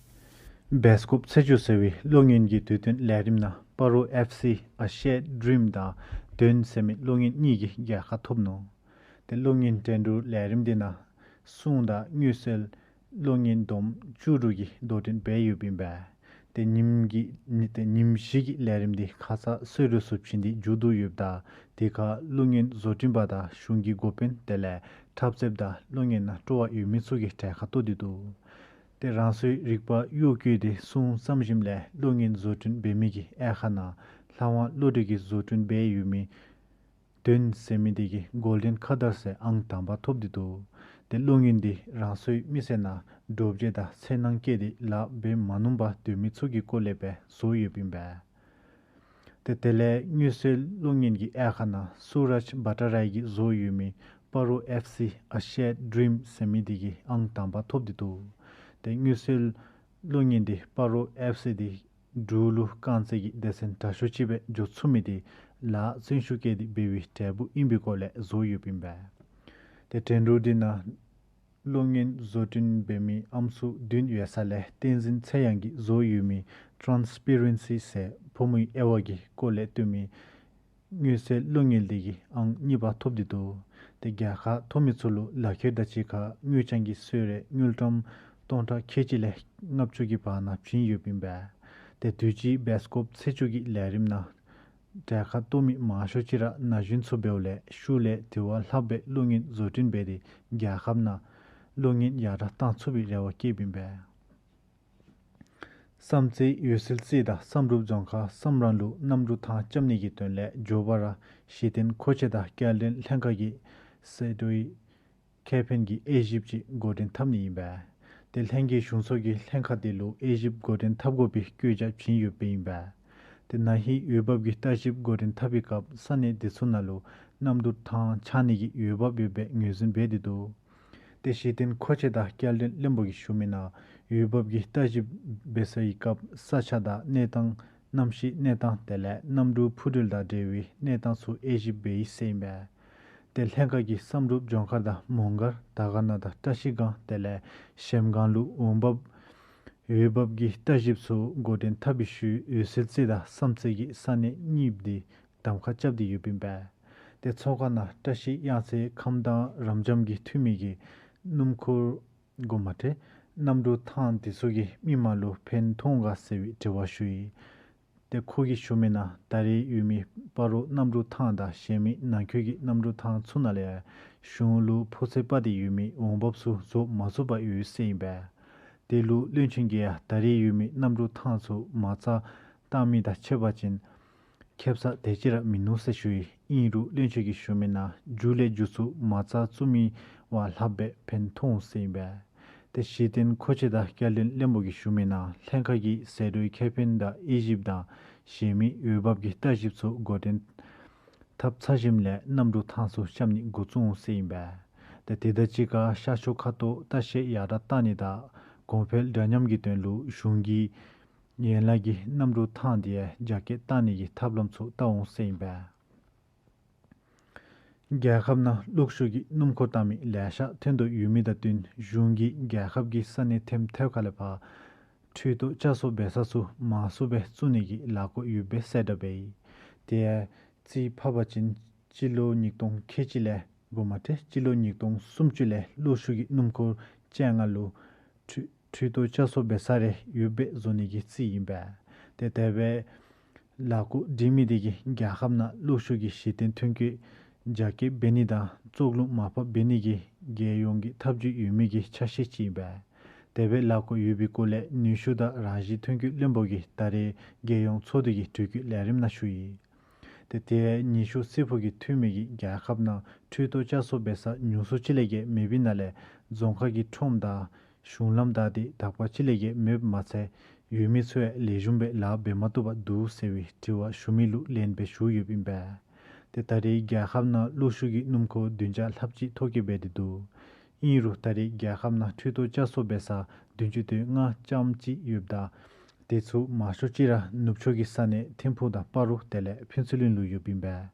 བེསི་ཀོབ་ཚེས་བཅུ་ཟེར་བའི་གློག་བརྙན་གྱི་དུས་སྟོན་ལས་རིམ་ནང་སྤ་རོ་ཨེཕ་སི་ཨེ་ཤེ་ཡ་ཌི་རིམ་དང་དོན་ཟེར་མི་གློག་བརྙན་གཉིས་ཀྱིས་རྒྱལ་ཁ་ཐོབ་ནུག། ཏེ་གློག་བརྙན་འགྲན་བསྡུར་ལས་རིམ་འདི་ནང་སྲུང་དང་དངུལ་རྩིས་གློག་བརྙན་བསྡོམས་བཅུ་དྲུག་གིས་དོ་འགྲན་འབད་ཡོདཔ་ཨིན་པས། ཏེ་ཉིནམ་གྱི་ཏེ་ཉིནམ་བཞི་གི་ལས་རིམ་འདི་ཁ་ཙ་གསོལ་རས་ཚུ་བྱིན་ཏེ་མཇུག་བསྡུ་ཡོདཔ་ད་དེ་ཁར་གློག་བརྙན་བཟོ་སྐྲུན་པ་དང་གཞུང་གི་འགོ་དཔོན་དེ་ལས་འཁྲབ་རྩེདཔ་དང་གློག་བརྙན་ནང་སྤྲོ་བ་ཡོད་མི་ཚུ་གིས་གྲལ་ཁར་གཏོགས་ཏེ་འདུག། ཏེ་རང་སོའི་རིག་པ་གཡོ་བཀོལ་ཏེ་སྲུང་བརྩམས་ཞིནམ་ལས་གློག་བརྙན་བཟོ་སྐྲུན་འབད་མི་གི་དབྱེ་ཁག་ནང་ལྷ་དབང་བློ་གྲོས་ཀྱིས་བཟོ་སྐྲུན་འབད་ཡོད་མི་དོན་ཟེར་མི་དེ་གིས་གོལ་ཌེན་ཁ་དར་ཟེར་ཨང་དང་པ་ཐོབ་སྟེ་འདུག། ཏེ་གློག་བརྙན་འདི་རང་སོའི་མི་སེར་ནང་སྒྲོབ་བརྗེ་དང་འཚེར་སྣང་བསྐྱེད་དེ་ལཱ་འབད་མ་ནུམ་པར་སྡོད་མི་ཚུ་གི་སྐོར་ལས་སྦེ་བཟོ་ཡོདཔ་ཨིན་པས། ཏེ་དེ་ལས་དངུལ་རྩིས་གློག་བརྙན་གྱི་དབྱེ་ཁག་ནང་སུ་རཱཇ་བྷ་ཊ་རའི་གིས་བཟོ་ཡོད་མི་སྤ་རོ་ཨེཕ་སི་ཨེ་ཤེ་ཡ་ཌི་རིམ་ཟེར་མི་དེ་གིས་ཨང་དང་པ་ཐོབ་སྟེ་འདུག། ཏེ་དངུལ་རྩིས་གློག་བརྙན་འདི་སྤ་རོ་ཨེཕ་སི་དེ་འབྲུག་ལུ་རྐང་རྩེད་ཀྱི་སྡེ་ཚན་དྲག་ཤོས་ཅིག་སྦེ་འགྱོ་ཚུགས་མི་དེ་ལཱ་བརྩོན་ཤུགས་བསྐྱེད་དེ་འབད་བའི་འབྲས་བུ་ཨིན་པའི་སྐོར་ལས་བཟོ་ཡོདཔ་ཨིན་པས། ཏེ་འགྲན་བསྡུར་འདི་ནང་གློག་བརྙན་བཟོ་སྐྲུན་འབད་མི་ཨམ་སྲུ་བདུན་ཡོད་ས་ལས་བསྟན་འཛིན་ཚེ་དབྱངས་ཀྱིས་བཟོ་ཡོད་མི་ཊཱནསི་པེ་རེན་སི་ཟེར་ཕོ་མོའི་དབྱེ་བ་གི་སྐོར་ལས་སྟོན་མི་དངུལ་རྩིས་གློག་བརྙན་དེ་གིས་ཨང་གཉིས་པ་ཐོབ་སྟེ་འདུག། ཏེ་རྒྱལ་ཁ་ཐོབ་མི་ཚུ་ལུ་ལག་ཁྱེར་དང་གཅིག་ཁར་དངུལ་རྐྱང་གི་གསོལ་རས་དངུལ་ཀྲམ་སྟོང་ཕྲག་ཁལ་གཅིག་ལས་ལྔ་བཅུ་གི་བར་ན་བྱིན་ཡོདཔ་ཨིན་པས། ཏེ་དུས་ཅི་བེསི་ཀོབ་ཚེས་བཅུ་གི་ལས་རིམ་ནང་གྲལ་ཁར་གཏོགས་མི་མང་ཤོས་ཅིག་ར་ན་གཞོན་ཚུ་འབདཝ་ལས་ཤུལ་ལས་དེ་བ་ལྷག་སྦེ་གློག་བརྙན་བཟོ་སྐྲུན་འབད་དེ་རྒྱལ་ཁབ་ནང་གློག་བརྙན་ཡར་དྲག་བཏང་ཚུགས་པའི་རེ་བ་བསྐྱེདཔ་ཨིན་པས། བསམ་རྩེ་འོད་གསལ་རྩེ་དང་བསམ་གྲུབ་ལྗོངས་མཁར་བསམ་རམས་ལུ་གནམ་གྲུ་ཐང་རྐྱབ་ནི་གི་དོན་ལས་མགྱོགས་པ་ར་གཞི་རྟེན་མཁོ་ཆས་དང་སྐྱེལ་འདྲེན་ལྷན་ཁག་གིས་ཟད་འགྲོའི་ཁེ་ཕན་གྱི་དབྱེ་ཞིབ་ཅིག་འགོ་འདྲེན་འཐབ་ནི་ཨིན་པས། ཏེ་ལྷན་རྒྱས་གཞུང་ཚོགས་ཀྱིས་ལྷན་ཁག་དེ་ལུ་དབྱེ་ཞིབ་འགོ་འདྲེན་འཐབ་དགོ་པའི་བཀོད་རྒྱ་བྱིན་ཡོདཔ་ཨིན་པས། ཏེ་ན་ཧིང་འོས་འབབ་ཀྱི་ལྟ་ཞིབ་འགོ་འདྲེན་འཐབ་པའི་སྐབས་ས་གནས་དེ་ཚུ་ནང་ལུ་གནམ་གྲུ་ཐང་ཆགས་ནི་གི་འོས་འབབ་ཡོདཔ་སྦེ་ངོས་འཛིན་འབད་དེ་འདུག། ཏེ་གཞི་རྟེན་མཁོ་ཆས་དང་སྐྱེལ་འདྲེན་བློན་པོ་གིས་ཞུ་མི་ནང་འོས་འབབ་ཀྱི་ལྟ་ཞིབ་འབད་སའི་སྐབས་ས་ཆ་དང་གནས་སྟངས་གནམ་གཤིས་གནས་སྟངས་དེ་ལས་གནམ་གྲུ་འཕུར་འགྲུལ་དང་འབྲེལ་བའི་གནས་སྟངས་ཚུ་དབྱེ་ཞིབ་འབད་ཡི་ཟེར་ཨིན་པས། ཏེ་ལྷན་ཁག་གིས་བསམ་གྲུབ་ལྗོངས་མཁར་དང་མོང་སྒར་དར་དཀར་ན་དང་བཀྲ་ཤིས་སྒང་དེ་ལས་གཞལམ་སྒང་ལུ་འོས་འབབ་འོས་འབབ་ཀྱི་ལྟ་ཞིབ་ཚུ་འགོ་འདྲེན་འཐབ་པའི་ཤུལ་འོད་གསལ་རྩེ་དང་བསམ་རྩེ་གི་ས་གནས་གཉིསཔོ་དེ་གདམ་ཁ་རྐྱབ་སྟེ་ཡོདཔ་ཨིན་པས། ཏེ་ཚོགས་ཁང་ནང་བཀྲ་ཤིས་གཡང་རྩེ་ཁམས་དྭངས་རབ་འབྱམས་ཀྱི་འཐུས་མི་གིས་སྣུམ་འཁོར་འགོ་མ་ཁྲིད་གནམ་གྲུ་ཐང་དེ་ཚུ་གིས་མི་མང་ལུ་ཕན་ཐོགས་ག་ཟེར་བའི་དྲི་བ་ཞུ་ཡི། ཏེ་ཁོ་གིས་ཞུ་མི་ནང་ད་རེས་ཡོད་མི་སྤ་རོ་གནམ་གྲུ་ཐང་དང་གཞན་མི་ནང་འཁོད་ཀྱི་གནམ་གྲུ་ཐང་ཚུ་ནང་ལས་གཞུང་ལུ་ཕོགས་ཚད་དཔག་སྟེ་ཡོད་མི་འོང་འབབ་ཚུ་རྫོགས་མ་ཚུགས་པར་ཡོད་ཟེར་ཨིན་པས། དེ་ལུ་བློན་ཆེན་གྱིས་ཡང་ད་རེས་ཡོད་མི་གནམ་གྲུ་ཐང་ཚུ་མ་རྩ་བཏང་མི་དང་ཕྱད་པ་ཅིན་ཁེབ་ས་དེ་ཅིག་ར་མིན་ནུག་ཟེར་ཞུ་ཡི། ཨིན་རུང་བློན་ཆེན་གྱིས་ཞུ་མི་ནང་མཇུག་ལས་མཇུག་ཚུ་མ་རྩ་བཙུགས་མི་བ་ལྷག་སྦེ་ཕན་ཐོགས་འོང་ཟེར་ཨིན་པས། ཏེ་གཞི་རྟེན་མཁོ་ཆས་དང་སྐྱེལ་འདྲེན་བློན་པོ་གིས་ཞུ་མི་ནང་ལྷན་ཁག་གིས་ཟད་འགྲོའི་ཁེ་ཕན་དང་དབྱེ་ཞིབ་དང་གཞན་མི་འོས་འབབ་ཀྱི་ལྟ་ཞིབ་ཚུ་འགོ་འདྲེན་འཐབ་ཚར་ཞིནམ་ལས་གནམ་གྲུ་ཐང་ཚུ་རྐྱབ་ནི་འགོ་བཙུགས་འོང་ཟེར་ཨིན་པས། ཏེ་དེ་དང་གཅིག་ཁར་ཤར་ཕྱོགས་མཁའ་སྟོང་ལྟ་བཤལ་ཡར་དྲག་གཏང་ནི་དང་གོང་འཕེལ་འདྲ་མཉམ་གྱི་དོན་ལུ་གཞུང་གིས་ཡན་ལག་གི་གནམ་གྲུ་ཐང་དེ་ཡང་རྒྱ་སྐྱེད་གཏང་ནི་གི་ཐབས་ལམ་ཚུ་བལྟ་འོང་ཟེར་ཨིན་པས། རྒྱལ་ཁབ་ནང་གློག་ཤུགས་ཀྱི་སྣུམ་འཁོར་བཏང་མི་ལེ་ཤ་ཐོན་དོ་ཡོད་མི་དང་བསྟུན་གཞུང་གིས་རྒྱལ་ཁབ་ཀྱི་ས་གནས་ཐེམ་ཐོག་ཁ་ལས་ཕར་འཕྲུལ་ཏོག་བཙག་འཐུ་འབད་ས་ཚུ་མང་སུ་སྦེ་བཙུགས་ནི་གི་ལས་འགུལ་ཡོདཔ་སྦེ་གསལ་བསྒྲགས་འབད་ཡི། དེ་ཡང་རྩིས་ཕབ་པ་ཅིན་སྤྱི་ལོ་ཉིས་སྟོང་ཁལ་གཅིག་ལས་འགོ་མ་ཁྲིད་སྤྱི་ལོ་ཉིས་སྟོང་སུམ་ཅུ་ལས་གློག་ཤུགས་ཀྱི་སྣུམ་འཁོར་བཅོ་ལྔ་ལུ་འཕྲུལ་འཕྲུལ་ཏོག་བཙག་འཐུ་འབད་ས་རེ་ཡོདཔ་སྦེ་བཟོ་ནི་གི་རྩིས་ཨིན་པས། ཏེ་དེ་སྦེ་ལས་འགུལ་སྒྲིག་མི་དེ་གིས་རྒྱལ་ཁབ་ནང་གློག་ཤུགས་ཀྱི་གཞི་རྟེན་ཐོན་སྐྱེད་རྒྱ་སྐྱེད་འབད་ནི་དང་བཙོག་རླུང་མར་ཕབ་འབད་ནི་གི་རྒྱལ་ཡོངས་ཀྱི་ཐབས་བྱུས་ཡོད་མི་གི་ཆ་ཤས་ཅིག་ཨིན་པས། དེ་སྦེ་ལས་འགུལ་ཡོད་པའི་སྐོར་ལས་ནུས་ཤུགས་དང་རང་བཞིན་ཐོན་སྐྱེད་བློན་པོ་གིས་ད་རེས་རྒྱལ་ཡོངས་ཚོགས་འདུ་གི་དྲི་བཀོད་ལས་རིམ་ནང་ཞུ་ཡི། ཏེ་དེ་ཉི་ཤུ་རྩེ་ཕུག་གི་འཐུས་མི་གིས་རྒྱལ་ཁབ་ནང་འཕྲུལ་རྡོ་བཅའ་སོ་འབད་ས་ཉུང་སུ་ཅིག་ལས་བརྒལ་མེད་པའི་ནང་ལས་རྫོང་ཁག་གི་ཁྲོམ་དང་གཞུང་ལམ་དག་དེ་དག་པ་ཅིག་ལས་བརྒལ་མེདཔ་མ་ཚད་ཡུལ་མི་ཚུ་ཡང་ལེགས་ཤོམ་སྦེ་ལཱ་འབད་མ་བཏུབ་པར་འདུག་ཟེར་བའི་དྲི་བ་ཞུ་མི་ལུ་ལན་སྦེ་ཞུ་ཡོདཔ་ཨིན་པས། ཏེ་ད་རེས་རྒྱལ་ཁབ་ནང་གློག་ཤུགས་ཀྱི་སྣུམ་འཁོར་བདུན་བརྒྱ་ལྷགཔ་ཅིག་ཐོ་བཀོད་འབད་དེ་འདུག། ཨིན་རུང་ད་རེས་རྒྱལ་ཁབ་ནང་འཕྲུལ་རྡོ་བཅའ་སོ་འབད་ས་བདུན་ཅུ་དོན་ལྔ་ཙམ་ཅིག་ཡོདཔ་ད་དེ་ཚུ་མང་ཤོས་ཅིག་ར་ནུབ་ཕྱོགས་ཀྱི་ས་གནས་ཐིམ་ཕུག་དང་སྤ་རོ་དེ་ལས་ཕུན་ཚོགས་གླིང་ལུ་ཡོདཔ་ཨིན་པས།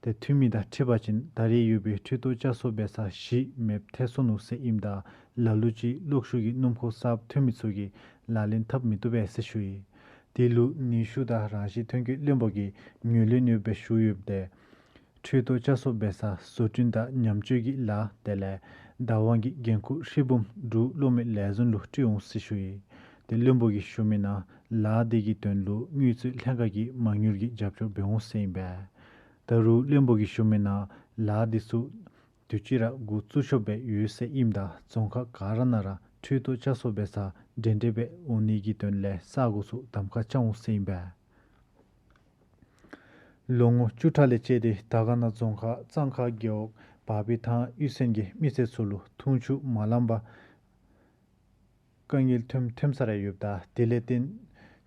ཏེ་འཐུས་མི་དང་འཁྲིལ་བ་ཅིན་ད་རེས་ཡོད་པའི་འཕྲུལ་རྡོ་བཅའ་སོ་འབད་ས་བཞི་མེདཔ་ཐལ་སོ་ནུག་ཟེར་ཨིནམ་ད་ལ་ལུ་ཅིག་གློག་ཤུགས་ཀྱི་སྣུམ་འཁོར་གསརཔ་ཐོན་མི་ཚུ་གིས་ལག་ལེན་འཐབ་མི་བཏུབ་པས་ཟེར་ཞུ་ཡི། དེ་ལུ་ནུས་ཤུགས་དང་རང་བཞིན་ཐོན་སྐྱེད་བློན་པོ་གིས་ངོས་ལེན་ཡོདཔ་སྦེ་ཞུ་ཡོདཔ་ད་འཕྲུལ་རྡོ་བཅའ་སོ་འབད་ས་བཟོ་སྐྲུན་དང་ཉམས་བཅོས་ཀྱི་ལཱ་དེ་ལས་བདག་དབང་གི་འགན་ཁུར་ཧྲིལ་བུམ་འབྲུག་གློག་མེ་ལས་འཛིན་ལུ་སྤྲོད་འོང་ཟེར་ཞུ་ཡི། ཏེ་བློན་པོ་གིས་ཞུ་མི་ནང་ལཱ་དེ་གི་དོན་ལུ་དངུལ་རྩིས་ལྷན་ཁག་གིས་མ་དངུལ་གྱི་རྒྱབ་སྐྱོར་འབད་འོང་ཟེར་ཨིན་པས། ད་རུང་བློན་པོ་གིས་ཞུ་མི་ནང་ལཱ་དེ་ཚུ་དུས་ཅི་ར་འགོ་བཙུགས་ཆོགཔ་སྦེ་ཡོད་ཟེར་ཨིནམ་ད་རྫོང་ཁག་ག་ར་ནང་ར་འཕྲུལ་རྡོ་བཅའ་སོ་འབད་ས་འདྲན་འདྲ་སྦེ་འོང་ནི་གི་དོན་ལས་ས་གོ་ཚུ་གདམ་ཁ་རྐྱབ་འོང་ཟེར་ཨིན་པས། ལོ་ངོ་བཅུ་ཕྲག་ལས་བཅད་དེ་དར་དཀར་ན་རྫོང་ཁག་གཙང་ཁ་རྒེད་འོག་བར་པའི་ཐང་གཡུས་ཚན་གྱི་མི་སེར་ཚུ་ལུ་འཐུང་ཆུ་མ་ལངམ་པར་དཀའ་ངལ་ཐོནམ་ཐོནམ་ས་ར་ཡོདཔ་ད་དེ་ལས་བརྟེན་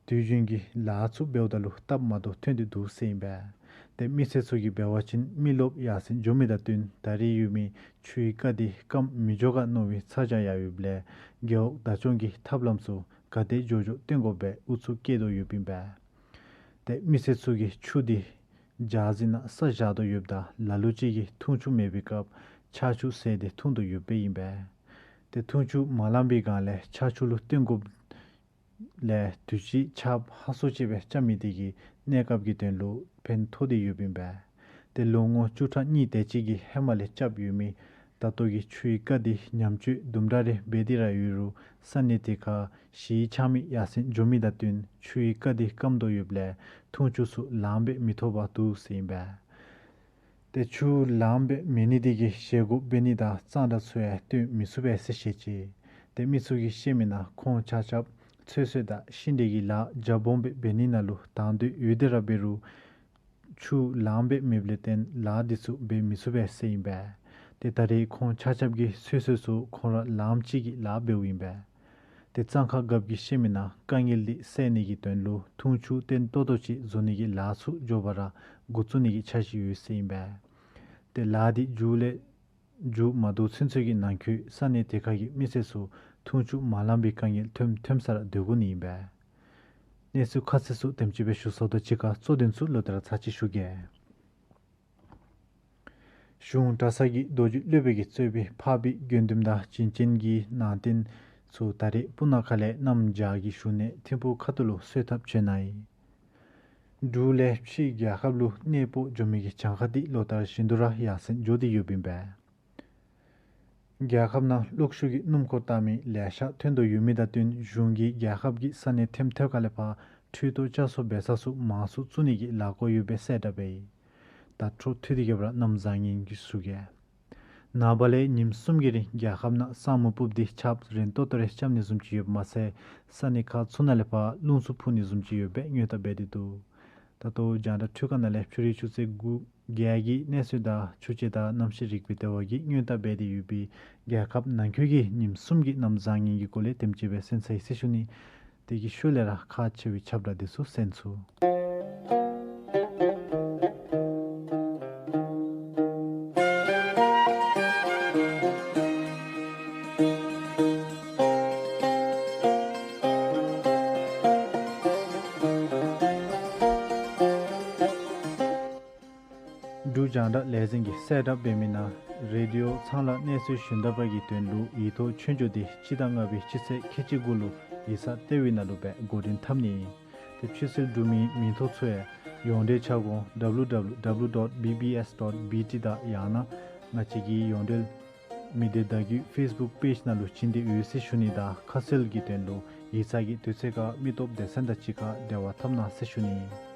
དུས་རྒྱུན་གྱི་ལཱ་ཚུ་འབདཝ་ད་ལུ་སྟབས་མ་བདེཝ་ཐོན་ཏེ་འདུག་ཟེར་ཨིན་པས། ཏེ་མི་སེར་ཚུ་གིས་འབད་བ་ཅིན་མི་རློབས་ཡར་སེང་འགྱོ་མི་དང་བསྟུན་ད་རེས་ཡོད་མི་ཆུའི་རྐ་དེ་སྐམ་མི་འགྱོ་ག་མནོ་བའི་ཚ་གྱང་ཡང་ཡོདཔ་ལས་རྒེད་འོག་བདག་སྐྱོང་གི་ཐབས་ལམ་ཚུ་ག་དེ་མགྱོགས་མགྱོགས་བཏོན་དགོཔ་སྦེ་ཨུ་ཚུགས་བསྐྱེད་དོ་ཡོདཔ་ཨིན་པས། ཏེ་མི་སེར་ཚུ་གིས་ཆུ་དེ་ཇ་ཟི་ནང་ས་བཞག་དོ་ཡོདཔ་ད་ལ་ལུ་ཅིག་གིས་འཐུང་ཆུ་མེད་པའི་སྐབས་ཆར་ཆུ་བསལ་ཏེ་འཐུང་དོ་ཡོདཔ་ཨིན་པས། ཏེ་འཐུང་ཆུ་མ་ལངམ་པའི་སྒང་ལས་ཆར་ཆུ་ལུ་བརྟེན་དགོཔ་ལས་དུས་ཅི་ཆརཔ་ཧ་སོ་ཅིག་སྦེ་རྐྱབ་མི་དེ་གིས་གནས་སྐབས་ཀྱི་དོན་ལུ་ཕན་ཐོགས་ཏེ་ཡོདཔ་ཨིན་པས། ཏེ་ལོ་ངོ་བཅུ་ཕྲག་གཉིས་དེ་ཅིག་གི་ཧེ་མ་ལས་རྐྱབ་ཡོད་མི་ད་ལྟོ་གི་ཆུའི་རྐ་དེ་ཉམས་བཅོས་དུམ་གྲ་རེ་འབད་དེ་ར་ཡོད་རུང་ས་གནས་དེ་ཁར་གཞིས་ཆགས་མི་ཡར་སེང་འགྱོ་མི་དང་བསྟུན་ཆུའི་རྐ་དེ་སྐམ་དོ་ཡོདཔ་ལས་འཐུང་ཆུ་ཚུ་ལངམ་སྦེ་མི་ཐོབ་པར་འདུག་ཟེར་ཨིན་པས། ཏེ་ཆུ་ལངམ་སྦེ་མེད་ནི་དེ་གིས་བཞེས་སྒོ་འབད་ནི་དང་གཙང་སྦྲ་ཚུ་ཡང་སྟོན་མི་ཚུགས་པས་ཟེར་བཤད་ཅི། ཏེ་མི་ཚུ་གིས་བཤད་མི་ནང་ཁོང་ཆ་ཁྱབ་ཚོད་བསྲེ་དང་ཤིང་འབྲས་ཀྱི་ལཱ་རྒྱབ་སྦོམ་སྦེ་འབད་ནི་ནང་ལུ་དང་འདོད་ཡོད་དེ་ར་འབད་རུང་ཆུ་ལངམ་སྦེ་མེདཔ་ལས་བརྟེན་ལཱ་དེ་ཚུ་འབད་མི་ཚུགས་པས་ཟེར་ཨིན་པས། ཏེ་ད་རེས་ཁོང་ཆ་ཁྱབ་ཀྱིས་ཚོད་བསྲེ་ཚུ་ཁོང་ར་ལངམ་ཅིག་གིས་ལཱ་འབདཝ་ཨིན་པས། ཏེ་གཙང་ཁ་རྒཔོ་གིས་བཤད་མི་ནང་དཀའ་ངལ་དེ་སེལ་ནི་གི་དོན་ལུ་འཐུང་ཆུ་བརྟན་ཏོག་ཏོ་ཅིག་བཟོ་ནི་གི་ལཱ་ཚུ་མགྱོགས་པ་ར་འགོ་བཙུགས་ནི་གི་འཆར་གཞི་ཡོད་ཟེར་ཨིན་པས། ཏེ་ལཱ་དེ་མཇུག་ལས་མཇུག་མ་བསྡུ་ཚུན་ཚོད་ཀྱི་ནང་འཁོད་ས་གནས་དེ་ཁ་གི་མི་སེར་ཚུ་འཐུང་ཆུ་མ་ལངམ་པའི་དཀའ་ངལ་ཐོནམ་ཐོནམ་ས་ར་སྡོད་དགོ་ནི་ཨིན་པས། གནས་ཚུལ་ཁ་གསལ་ཚུ་དེམ་ཅིག་སྦེ་ཞུ་ཚརཝ་ད་གཅིག་ཁར་གཙོ་དོན་ཚུ་ལོག་སྟེ་ར་ཚར་གཅིག་ཞུ་གེ། གཞུང་གྲྭ་ཚང་གི་རྡོ་རྗེ་སློབ་དཔོན་གྱིས་གཙོས་པའི་འཕགས་པའི་དགེ་འདུན་དང་བྱིན་ཅན་གྱི་ནང་རྟེན་ཚུ་ད་རེས་སྤུ་ན་ཁ་ལས་གནམ་བྱཱར་གྱི་བཞུགས་གནས་ཐིམ་ཕུག་ཁ་ཐུག་ལུ་གསོལ་ཐབ་བྱོན་གནང་ཡི། འབྲུག་ལས་ཕྱི་རྒྱལ་ཁབ་ལུ་གནས་སྤོ་འགྱོ་མི་གི་གྱངས་ཁ་དེ་ལོ་ལྟར་བཞིན་དུ་ར་ཡར་སེང་འགྱོ་སྟེ་ཡོདཔ་ཨིན་པས། རྒྱལ་ཁབ་ནང་གློག་ཤུགས་ཀྱི་སྣུམ་འཁོར་བཏང་མི་ལེ་ཤ་ཐོན་དོ་ཡོད་མི་དང་བསྟུན་གཞུང་གིས་རྒྱལ་ཁབ་ཀྱི་ས་གནས་ཐེམ་ཐེམ་ཁ་ལས་ཕར་འཕྲུལ་རྡོ་བཅའ་སོ་འབད་ས་ཚུ་མང་སུ་བཙུགས་ནི་གི་ལཱ་བཀོད་ཡོདཔ་སྦེ་གསལ་བསྒྲགས་འབད་ཡི། ད་འཕྲོ་མཐུད་དེ་གི་སྦེ་ར་གནམ་བཟང་ངན་གྱི་ཞུ་གེ། ནངས་པ་ལས་ཉིནམ་གསུམ་གྱི་རིང་རྒྱལ་ཁབ་ནང་ས་སྨུག་སྤུབས་ཏེ་ཆརཔ་རན་ཏོག་ཏོ་རེ་རྐྱབ་ནི་བཟུམ་ཅིག་ཡོདཔ་མ་ཚད་ས་གནས་ཁག་ཚུ་ནང་ལས་ཕར་རླུང་འཚུབ་འཕུ་ནི་བཟུམ་ཅིག་ཡོདཔ་སྦེ་སྔོན་བརྡ་འབད་དེ་འདུག། ད་ལྟོ་རྒྱང་བསྒྲགས་འཕྲུལ་ཁང་ནང་ལས་ཕྱི་རུའི་ཆུ་ཚོད་དགུ་བརྒྱད་ཀྱི་གནས་ཚུལ་དང་ཆུ་དཔྱད་དང་གནམ་གཤིས་རིག་པའི་ལྟེ་བ་གིས་སྔོན་བརྡ་འབད་དེ་ཡོད་པའི་རྒྱལ་ཁབ་ནང་འཁོད་ཀྱི་ཉིནམ་གསུམ་གྱི་གནམ་བཟང་ངན་གྱི་སྐོར་ལས་དེམ་ཅིག་སྦེ་གསན་ཚར་ཡི་ཟེར་ཞུ་ནི། དེ་གི་ཤུལ་ལས་ར་ཁག་ཆེ་བའི་ཁྱབ་བསྒྲགས་དེ་ཚུ་གསན་ཚུགས། འབྲུག་རྒྱང་བསྒྲགས་ལས་འཛིན་གྱིས་གསལ་བསྒྲགས་འབད་མི་ནང་རེ་ཌི་ཡོ་ཚངས་དབྱངས་གནས་ཚུལ་ཞུན་དག་པ་གི་དོན་ལུ་ཡིག་ཐོག་ཆོས་རྒྱུགས་དེ་སྤྱི་ཟླ་ལྔ་པའི་སྤྱི་ཚེས་ཁལ་གཅིག་དགུ་ལུ་ཡིག་ཚང་ལྟེ་བའི་ནང་ལུ་སྦེ་འགོ་འདྲེན་འཐབ་ནི་ཨིན། ཏེ་ཆོས་འབྲུག་མིའི་མིང་ཐོ་ཚུ་ཡང་ཡོངས་འབྲེལ་ཁྱབ་ཁོངས་W W W dot B B S dot B T དང་ཡང་ན་ང་བཅས་ཀྱི་ཡོངས་འབྲེལ་མི་སྡེ་བརྡ་བརྒྱུད་ཕེསི་བུཀ་པེཇ་ནང་ལུ་བྱིན་ཏེ་ཡོད་ཟེར་ཞུ་ནི་དང་ཁ་གསལ་གྱི་དོན་ལུ་ཡིག་ཚང་གི་དུས་ཚོད་ཁར་མི་སྟོབས་སྡེ་ཚན་དང་གཅིག་ཁར་འབྲེལ་བ་འཐབ་གནང་ཟེར་ཞུ་ནི་ཨིན།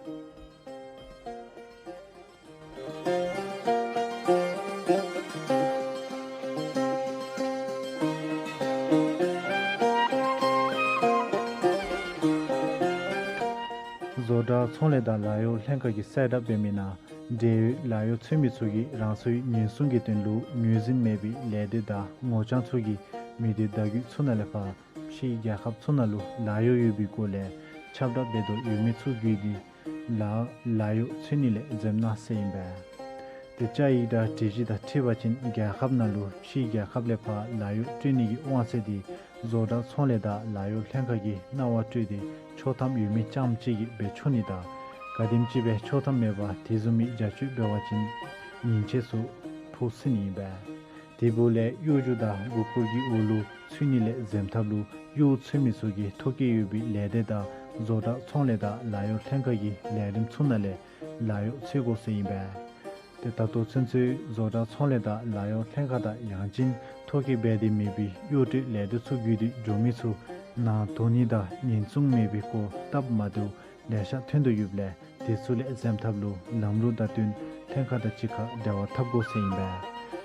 བཟོ་གྲྭ་ཚོང་ལས་དང་ལཱ་གཡོག་ལྷན་ཁག་གིས་གསལ་བསྒྲགས་འབད་མི་ནང་ འབྲེལ་ཡོད་ལཱ་གཡོག་འཚོལ་མི་ཚུ་གིས་རང་སོའི་ཉེན་སྲུང་གི་དོན་ལུ་ངོས་འཛིན་མེད་པའི་ལས་སྡེ་དང་ངོ་རྐྱང་ཚུ་གིས་མི་སྡེ་བརྡ་བརྒྱུད་ཚུ་ནང་ལས་ཕར་ཕྱིའི་རྒྱལ་ཁབ་ཚུ་ནང་ལུ་ལཱ་གཡོག་ཡོད་པའི་སྒོ་ལས་ཁྱབ་བསྒྲགས་འབད་དོ་ཡོད་མི་ཚུ་བརྒྱུད་དེ་ལཱ་ལཱ་གཡོག་འཚོལ་ནི་ལས་འཛེམ་གནང་ཟེར་ཨིན་པས། ཏེ་བཅའ་ཡིག་དང་སྒྲིག་གཞི་དང་འཁྲིལ་བ་ཅིན་རྒྱལ་ཁབ་ནང་ལུ་ཕྱིའི་རྒྱལ་ཁབ་ལས་ཕར་ལཱ་གཡོག་སྤྲོད་ནི་གི་དབང་ཚད་དེ་བཟོ་གྲྭ་ཚོང་ལས་དང་ལཱ་གཡོག་ལྷན་ཁག་གིས་གནང་བ་སྤྲོད་དེ་ཆོག་ཐམ་ཡོད་མི་རྐྱངམ་ཅིག་གིས་འབད་ཆོག་ནི་དང་ག་དེམ་ཅིག་སྦེ་ཆོག་ཐམ་མེད་པར་དེ་བཟུམ་མའི་བྱ་སྤྱོད་འབད་བ་ཅིན་ཉེན་ཆད་ཚུ་ཕོག་ཟེར་ཨིན་པས། དེ་འབདཝ་ལས་གཡོ་སྒྱུ་དང་མགུ་སྐོར་གྱི་འོག་ལུ་ཚུད་ནི་ལས་འཛེམ་ཐབས་ལུ་གཡོག་འཚོལ་མི་ཚུ་གིས་ཐོ་བཀོད་ཡོད་པའི་ལས་སྡེ་དང་བཟོ་གྲྭ་ཚོང་ལས་དང་ལཱ་གཡོག་ལྷན་ཁག་གི་ལས་རིམ་ཚུ་ནང་ལས་ལཱ་གཡོག་འཚོལ་དགོ་ཟེར་ཨིན་པས། ཏེ་ད་ལྟོ་ཚུན་ཚོད་བཟོ་གྲྭ་ཚོང་ལས་དང་ལཱ་གཡོག་ལྷན་ཁག་དང་ཡང་ཅིན་ཐོ་བཀོད་འབད་དེ་མེད་པའི་གཡོག་སྤྲོད་ལས་སྡེ་ཚུ་བརྒྱུད་དེ་འགྱོ་མི་ཚུ་ནང་དོགས་ནི་དང་ཉེན་སྲུང་མེད་པའི་སྐོར་སྟབས་མ་བདེཝ་ལེ་ཤ་ཐོན་དོ་ཡོདཔ་ལས་དེ་ཚུ་ལས་འཛེམ་ཐབས་ལུ་ལམ་ལུགས་དང་བསྟུན་ལྷན་ཁག་དང་གཅིག་ཁར་འབྲེལ་བ་འཐབ་དགོ་ཟེར་ཨིན་པས།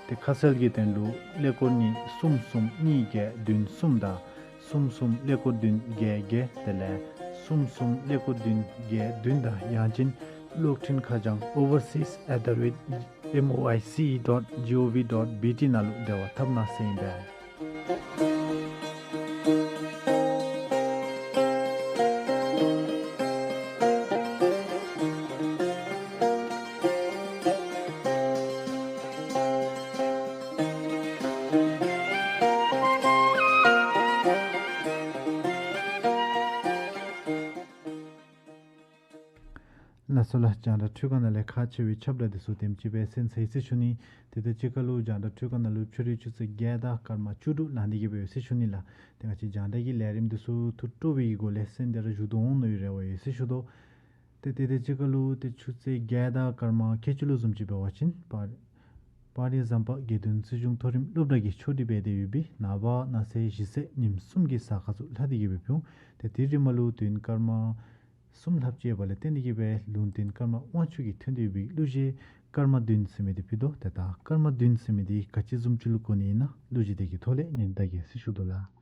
ཏེ་ཁ་གསལ་གྱི་དོན་ལུ་ཀླད་ཀོར་གཉིས་གསུམ་གསུམ་གཉིས་བརྒྱད་བདུན་གསུམ་དང་གསུམ་གསུམ་ཀླད་ཀོར་བདུན་བརྒྱད་བརྒྱད་དེ་ལས་གསུམ་གསུམ་ཀླད་ཀོར་བདུན་བརྒྱད་བདུན་དང་ཡང་ཅིན་གློག་འཕྲིན་ཁ་བྱང་overseas at the rate M O I C E dot G O V dot B T ནང་ལུ་འབྲེལ་བ་འཐབ་གནང་ཟེར་ཨིན་པས། ལགས་སོ་ལགས། རྒྱང་བསྒྲགས་འཕྲུལ་ཁང་ནང་ལས་ཁག་ཆེ་བའི་ཁྱབ་བསྒྲགས་འདི་ཚུ་དེམ་ཅིག་སྦེ་གསན་ཚར་ཡི་ཟེར་ཞུ་ནི། དེ་དང་གཅིག་ཁར་ལུ་རྒྱང་བསྒྲགས་འཕྲུལ་ཁང་ནང་ལུ་ཕྱི་རུའི་ཆུ་ཚོད་བརྒྱད་དང་སྐར་མ་བཅུ་དྲུག་ལང་སྟེ་གི་སྦེ་ཡོད་ཟེར་ཞུ་ནི་ལགས། ཏེ་ང་བཅས་རྒྱང་བསྒྲགས་ཀྱི་ལས་རིམ་འདི་ཚུ་ཐུགས་སྤྲོ་བའི་སྒོ་ལས་གསན་ཏེ་ར་བཞུགས་དོ་འོང་མནོ་བའི་རེ་བ་ཡོད་ཟེར་ཞུ་དོ། ཏེ་དེ་དང་གཅིག་ཁར་ལུ་ཏེ་ཆུ་ཚོད་བརྒྱད་དང་སྐར་མ་ཁལ་གཅིག་ལུ་བཟུམ་ཅིག་འབད་བ་ཅིན་དཔའ་དཔའ་རིས་ཟམ་པ་དགེ་འདུན་སྲིད་གཞུང་མཐོ་རིམ་སློབ་གྲྭ་གི་ཕྱོགས་སྒྲིག་འབད་དེ་ཡོད་པའི་ནངས་པ་གནངས་ཚེ་གཞེས་ཚེ་ཉིནམ་གསུམ་གྱི་གཟའ་སྐར་ཚུ་ལྷག་སྟེ་གི་སྦེ་ཕུལ་འོང་། ཏེ་དེ་རིང་མ་ལུ་དུས་ཡུན་སྐར་མ་གསུམ་ལྷགཔ་ཅིག་ཡོད་པ་ལས་བརྟེན་ཏེ་གི་སྦེ་ལུང་བསྟན་སྐར་མ་དབང་ཕྱུག་གིས་ཐོན་ཏེ་ཡོད་པའི་གླུ་གཞས་སྐར་མ་བདུན་ཟེར་མི་འདི་ཕུལ་དོ། ཏེ་ད་སྐར་མ་བདུན་ཟེར་མི་འདི་ག་ཅི་བཟུམ་ཅིག་ལུ་གོ་ནི་ཨིན་ན་གླུ་གཞས་དེ་གི་ཐོག་ལས་ཉན་ད་གེ་ཟེར་ཞུ་དོ་ལགས།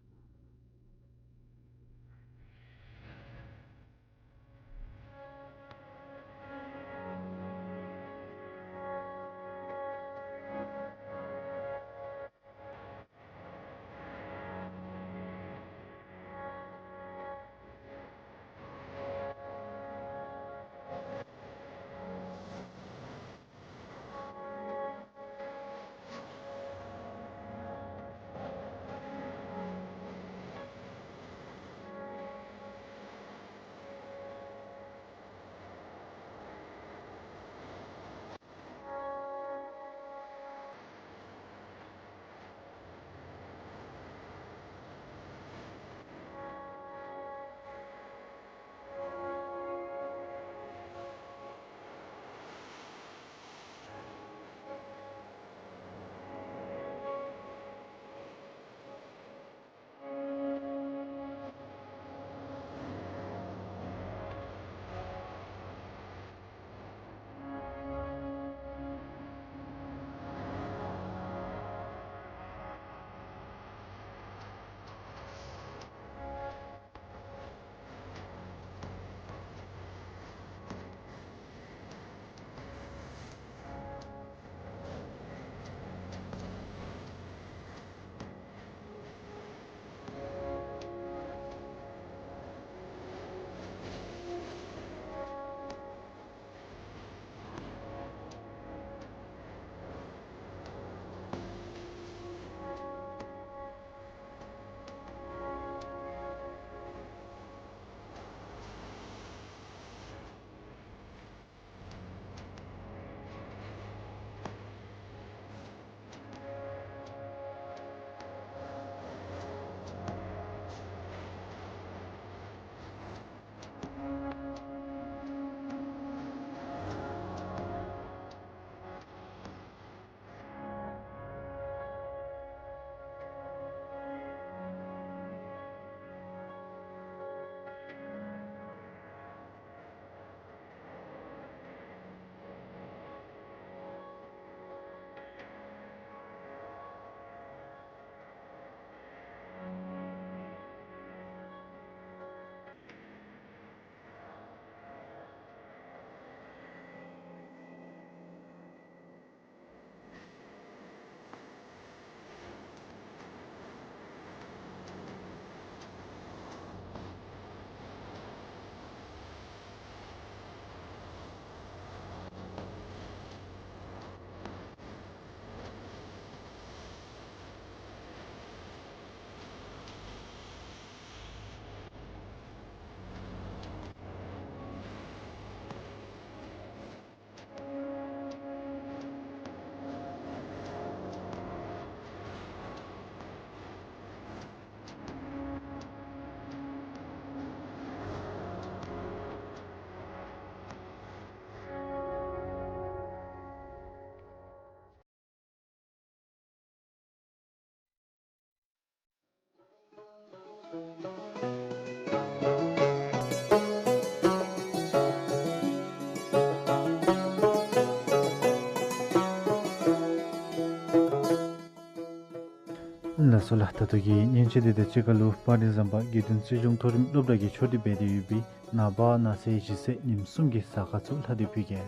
སོ་ལགས། ད་ལྟོ་གི་ཉིནམ་ཅིག་འདི་དང་གཅིག་ཁར་ལུ་སྤ་རི་ཟམ་པ་དགེ་འདུན་རྩིས་གཞུང་མཐོ་རིམ་སློབ་གྲྭ་གིས་ཕྱོགས་སྒྲིག་འབད་དེ་ཡོད་པའི་ནངས་པ་གནངས་ཚེ་གཞེས་ཚེ་ཉིནམ་གསུམ་གྱི་གཟའ་སྐར་ཚུ་ལྷག་སྟེ་ཕུལ་གེ།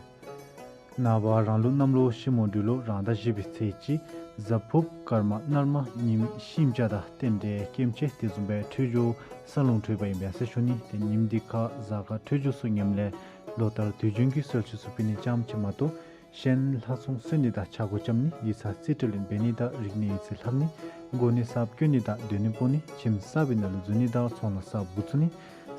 ནངས་པ་རང་ལུགས་གནམ་ལོ་ཤིང་མོ་སྦྲུལ་ལོ་རང་ཟླ་བཞི་པའི་ཚེས་གཅིག། གཟའ་ཕུརཔ་སྐར་མ་ནར་མ་ཉིནམ་ཤིང་བྱ་དང་རྟེན་འབྲེལ་སྐྱེ་མཆེད་དེ་བཟུམ་སྦེ་འཕྲོད་སྦྱོར་ས་རླུང་འཕྲོད་པ་ཨིན་པས་ཟེར་ཞུ་ནི། ཏེ་ཉིནམ་འདི་ཁར་གཟའ་སྐར་འཕྲོད་སྦྱོར་ཚུ་ངནམ་ལས་ལོ་ལྟར་དུས་རྒྱུན་གྱི་གསོལ་མཆོད་ཚུ་ཕུལ་ནི་ཙམ་ཅིག་མ་གཏོགས་གཞན་ལྷ་སྲུང་གསོལ་ནི་དང་ཕྱག་སྐོར་རྐྱབ་ནི་ཡིག་ཚང་རྩིས་སྤྲོད་ལེན་འབད་ནི་དང་རིག་གནས་ཡིག་རྩིས་ལྷབ་ནི་གོ་གནས་གསརཔ་བསྐོ་ནི་དང་སྡོད་གནས་སྤོ་ནི་ཁྱིམ་གསར་པའི་ནང་ལུ་འཛུལ་ནི་དང་ཚོང་ལཱ་གསརཔ་འགོ་བཙུགས་ནི་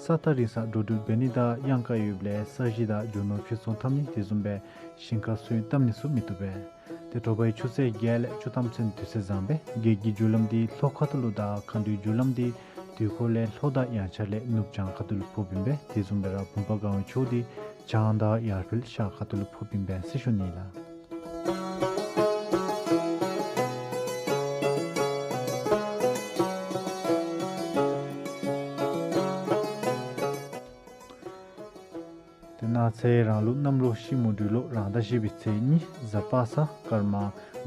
ས་ཐག་རིང་སར་འགྲོ་འགྲུལ་འབད་ནི་དང་གཡང་དཀར་ཡོདཔ་ལས་ས་གཞི་དང་རྒྱུ་ནོར་ཕྱིར་ཚོང་འཐབ་ནི་དེ་བཟུམ་སྦེ་ཞིང་ཁར་སོན་བཏབ་ནི་ཚུ་མི་བཏུབ་པས། ཏེ་དྲོ་པའི་ཆུ་ཚོད་བརྒྱད་ལས་བཅུ་ཐམ་ཚུན་དུས་ཚོད་བཟང་པས། བགེགས་ཀྱི་རྒྱུ་ལམ་འདི་ལྷོ་ཁ་ཐུག་ལུ་དང་མཁའ་འགྲོའི་རྒྱུ་ལམ་འདི་དུས་འཁོར་ལས་ལྷོ་དང་དབྱངས་འཆར་ལས་ནུབ་བྱང་ཁ་ཐུག་ལུ་ཕོགཔ་ཨིན་པས། དེ་བཟུམ་སྦེ་ར་བུམ་པ་གང་བའི་ཕྱོགས་འདི་བྱང་དང་ཡར་འཕེལ་ཤར་ཁ་ཐུག་ལུ་ཕོགཔ་ཨིན་པས་ཟེར་ཞུ་ནི་ལགས། ཏེ་གནངས་ཚེ་རང་ལུགས་གནམ་ལོ་ཤིང་མོ་སྦྲུལ་ལོ་རང་ཟླ་བཞི་པའི་ཚེས་གཉིས། གཟའ་པ་སངས་སྐར་མ་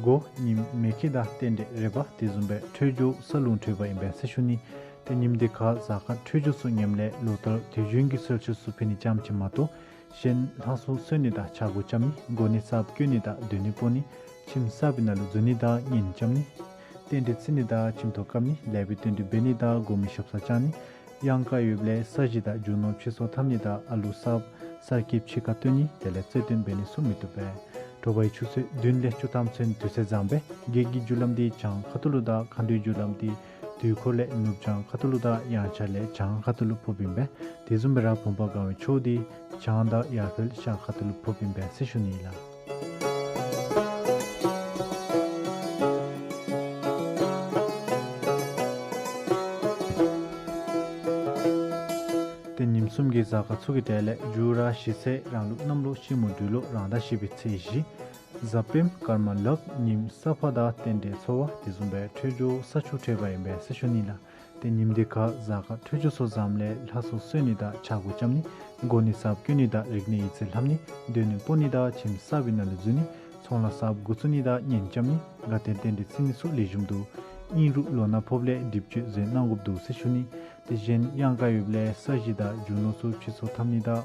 འགོ་ཉིནམ་མེ་ཁྱི་དང་རྟེན་འབྲེལ་རེ་བ་དེ་བཟུམ་སྦེ་འཕྲོད་སྦྱོར་ས་རླུང་འཕྲོད་པ་ཨིན་པས་ཟེར་ཞུ་ནི། ཏེ་ཉིནམ་འདི་ཁར་གཟའ་སྐར་འཕྲོད་སྦྱོར་ཚུ་ངནམ་ལས་ལོ་ལྟར་དུས་རྒྱུན་གྱི་གསོལ་མཆོད་ཚུ་ཕུལ་ནི་ཙམ་ཅིག་མ་གཏོགས་གཞན་ལྷ་སྲུང་གསོལ་ནི་དང་ཕྱག་སྐོར་རྐྱབ་ནི་གོ་གནས་གསརཔ་བསྐོ་ནི་དང་སྡོད་གནས་སྤོ་ནི་ཁྱིམ་གསར་པའི་ནང་ལུ་འཛུལ་ནི་དང་གཉེན་རྐྱབ་ནི་རྟེན་འབྲེལ་བརྩི་ནི་དང་ཁྱིམ་ཐོག་བཀབ་ནི་ལེགས་པའི་དོན་འགྲུབ་འབད་ནི་དང་དགོ་མི་ཞབས་སར་བཅར་ནི་གཡང་དཀར་ཡོདཔ་ལས་ས་གཞི་དང་རྒྱུ་ནོར་ཕྱིར་ཚོང་འཐབ་ནི་དང་ཨ་ལུ་གསརཔ་གསར་སྐྱེས་ཕྱི་ཁར་བཏོན་ནི་དེ་ལས་རྩེ་བཏོན་འབད་ནི་ཚུ་མི་བཏུབ་པས། དྲོ་པའི་ཆུ་ཚོད་བདུན་ལས་བཅུ་ཐམ་ཚུན་དུས་ཚོད་བཟང་པས། བགེགས་ཀྱི་རྒྱུ་ལམ་འདི་བྱང་ཁ་ཐུག་ལུ་དང་མཁའ་འགྲོའི་རྒྱུ་ལམ་འདི་དུས་འཁོར་ལས་ནུབ་བྱང་ཁ་ཐུག་ལུ་དང་དབྱངས་འཆར་ལས་བྱང་ཁ་ཐུག་ལུ་ཕོགཔ་ཨིན་པས། དེ་བཟུམ་སྦེ་ར་བུམ་པ་གང་བའི་ཕྱོགས་འདི་བྱང་དང་ཡར་འཕེལ་ཤར་ཁ་ཐུག་ལུ་ཕོགཔ་ཨིན་པས་ཟེར་ཞུ་ནི་ལགས། ཏེ་ཉིནམ་གསུམ་གྱི་གཟའ་སྐར་ཚུ་གི་གྲས་ལས་མཇུག་ར་གཞེས་ཚེ་རང་ལུགས་གནམ་ལོ་ཤིང་མོ་སྦྲུལ་ལོ་རང་ཟླ་བཞི་པའི་ཚེས་བཞི། གཟའ་སྤེནམ་སྐར་མ་ལག་ཉིནམ་ས་ཕག་དང་རྟེན་འབྲེལ་འཚོ་བ་དེ་བཟུམ་སྦེ་འཕྲོད་སྦྱོར་ས་ཆུ་འཕྲོད་པ་ཨིན་པས་ཟེར་ཞུ་ནི་ལགས། ཏེ་ཉིནམ་འདི་ཁར་གཟའ་སྐར་འཕྲོད་སྦྱོར་ཚུ་བཟངམ་ལས་ལྷ་སྲུང་གསོལ་ནི་དང་ཕྱག་སྐོར་རྐྱབ་ནི་གོ་གནས་གསརཔ་བསྐོ་ནི་དང་རིག་གནས་ཡིག་རྩིས་ལྷབ་ནི་སྡོད་གནས་སྤོ་ནི་དང་ཁྱིམ་གསར་པའི་ནང་ལུ་འཛུལ་ནི་ཚོང་ལཱ་གསརཔ་འགོ་བཙུགས་ནི་དང་གཉེན་རྐྱབ་ནི་དགའ་སྟོན་རྟེན་འབྲེལ་བརྩི་ནི་ཚུ་ལེགས་ཤོམ་འདུག། ཨིན་རུང་ལོ་ན་ཕོགཔ་ལས་སྒྲིབ་བཅོས་འཛོལ་གནང་དགོཔ་འདུག་ཟེར་ཞུ་ནི། ཏེ་གཞན་གཡང་དཀར་ཡོདཔ་ལས་ས་གཞི་དང་རྒྱུ་ནོར་ཚུ་ཕྱིར་ཚོང་འཐབ་ནི་དང་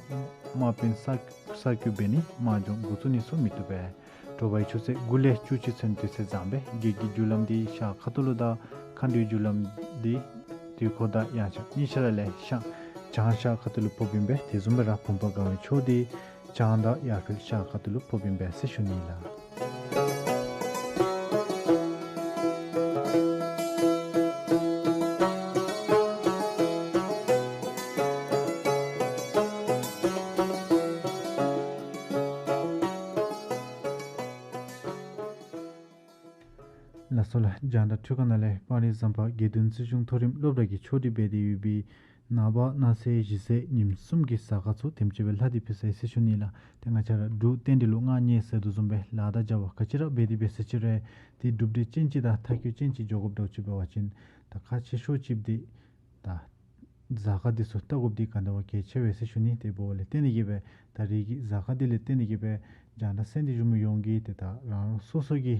དམག་དཔོན་གསར་གསར་བསྐོ་འབད་ནི་དམག་སྦྱོང་འགོ་བཙུགས་ནི་ཚུ་མི་བཏུབ་པས། དྲོ་པའི་ཆུ་ཚོད་དགུ་ལས་བཅུ་གཅིག་ཚུན་དུས་ཚོད་བཟང་པས། བགེགས་ཀྱི་རྒྱུ་ལམ་འདི་ཤར་ཁ་ཐུག་ལུ་དང་མཁའ་འགྲོའི་རྒྱུ་ལམ་འདི་དུས་འཁོར་དང་དབྱངས་འཆར་གཉིས་ཆ་ར་ལས་ཤར་བྱང་ཤར་ཁ་ཐུག་ལུ་ཕོགཔ་ཨིན་པས། དེ་བཟུམ་སྦེ་ར་བུམ་པ་གང་བའི་ཕྱོགས་འདི་བྱང་དང་ཡར་འཕེལ་ཤར་ཁ་ཐུག་ལུ་ཕོགཔ་ཨིན་པས་ཟེར་ཞུ་ནི་ལགས། ལགས་སོ་ལགས། རྒྱང་བསྒྲགས་འཕྲུལ་ཁང་ནང་ལས་སྤ་རི་ཟམ་པ་དགེ་འདུན་རྩིས་གཞུང་མཐོ་རིམ་སློབ་གྲྭ་གིས་ཕྱོགས་སྒྲིག་འབད་དེ་ཡོད་པའི་ནངས་པ་གནངས་ཚེ་གཞེས་ཚེ་ཉིནམ་གསུམ་གྱི་གཟའ་སྐར་ཚུ་དེམ་ཅིག་སྦེ་ལྷག་སྟེ་ཕུལ་ཚར་ཡི་ཟེར་ཞུ་ནི་ལགས། ཏེ་ང་བཅས་ར་འབྲུག་རྟེན་འབྲེལ་ལུ་མངའ་བརྙེས་ཟེར་དོ་བཟུམ་སྦེ་ལཱ་དང་བྱ་བ་ག་ཅི་ར་འབད་དེ་འབད་ས་ཅིག་རུང་ཏེ་གྲུབ་འབྲས་ཅན་ཅིག་དང་མཐའ་འཁྱོལ་ཅན་ཅིག་འགྱོ་དགོཔ་འདྲཝ་ཅིག་འབད་བ་ཅིན་ད་ཁག་ཆེ་ཤོས་ཅིག་འདི་ད་གཟའ་སྐར་འདི་ཚུ་བལྟ་དགོཔ་འདི་ག་དེ་བ་གལ་ཆེ་བས་ཟེར་ཞུ་ནི། དེ་འབདཝ་ལས་བརྟེན་ཏེ་གིས་སྦེ་ད་རེས་ཀྱི་གཟའ་སྐར་འདི་ལས་བརྟེན་ཏེ་གིས་སྦེ་རྒྱང་བསྒྲགས་གསན་ཏེ་བཞུགས་མི་ཡོངས་ཀྱིས་ཏེ་ད་རང་རང་སོ་སོ་གི་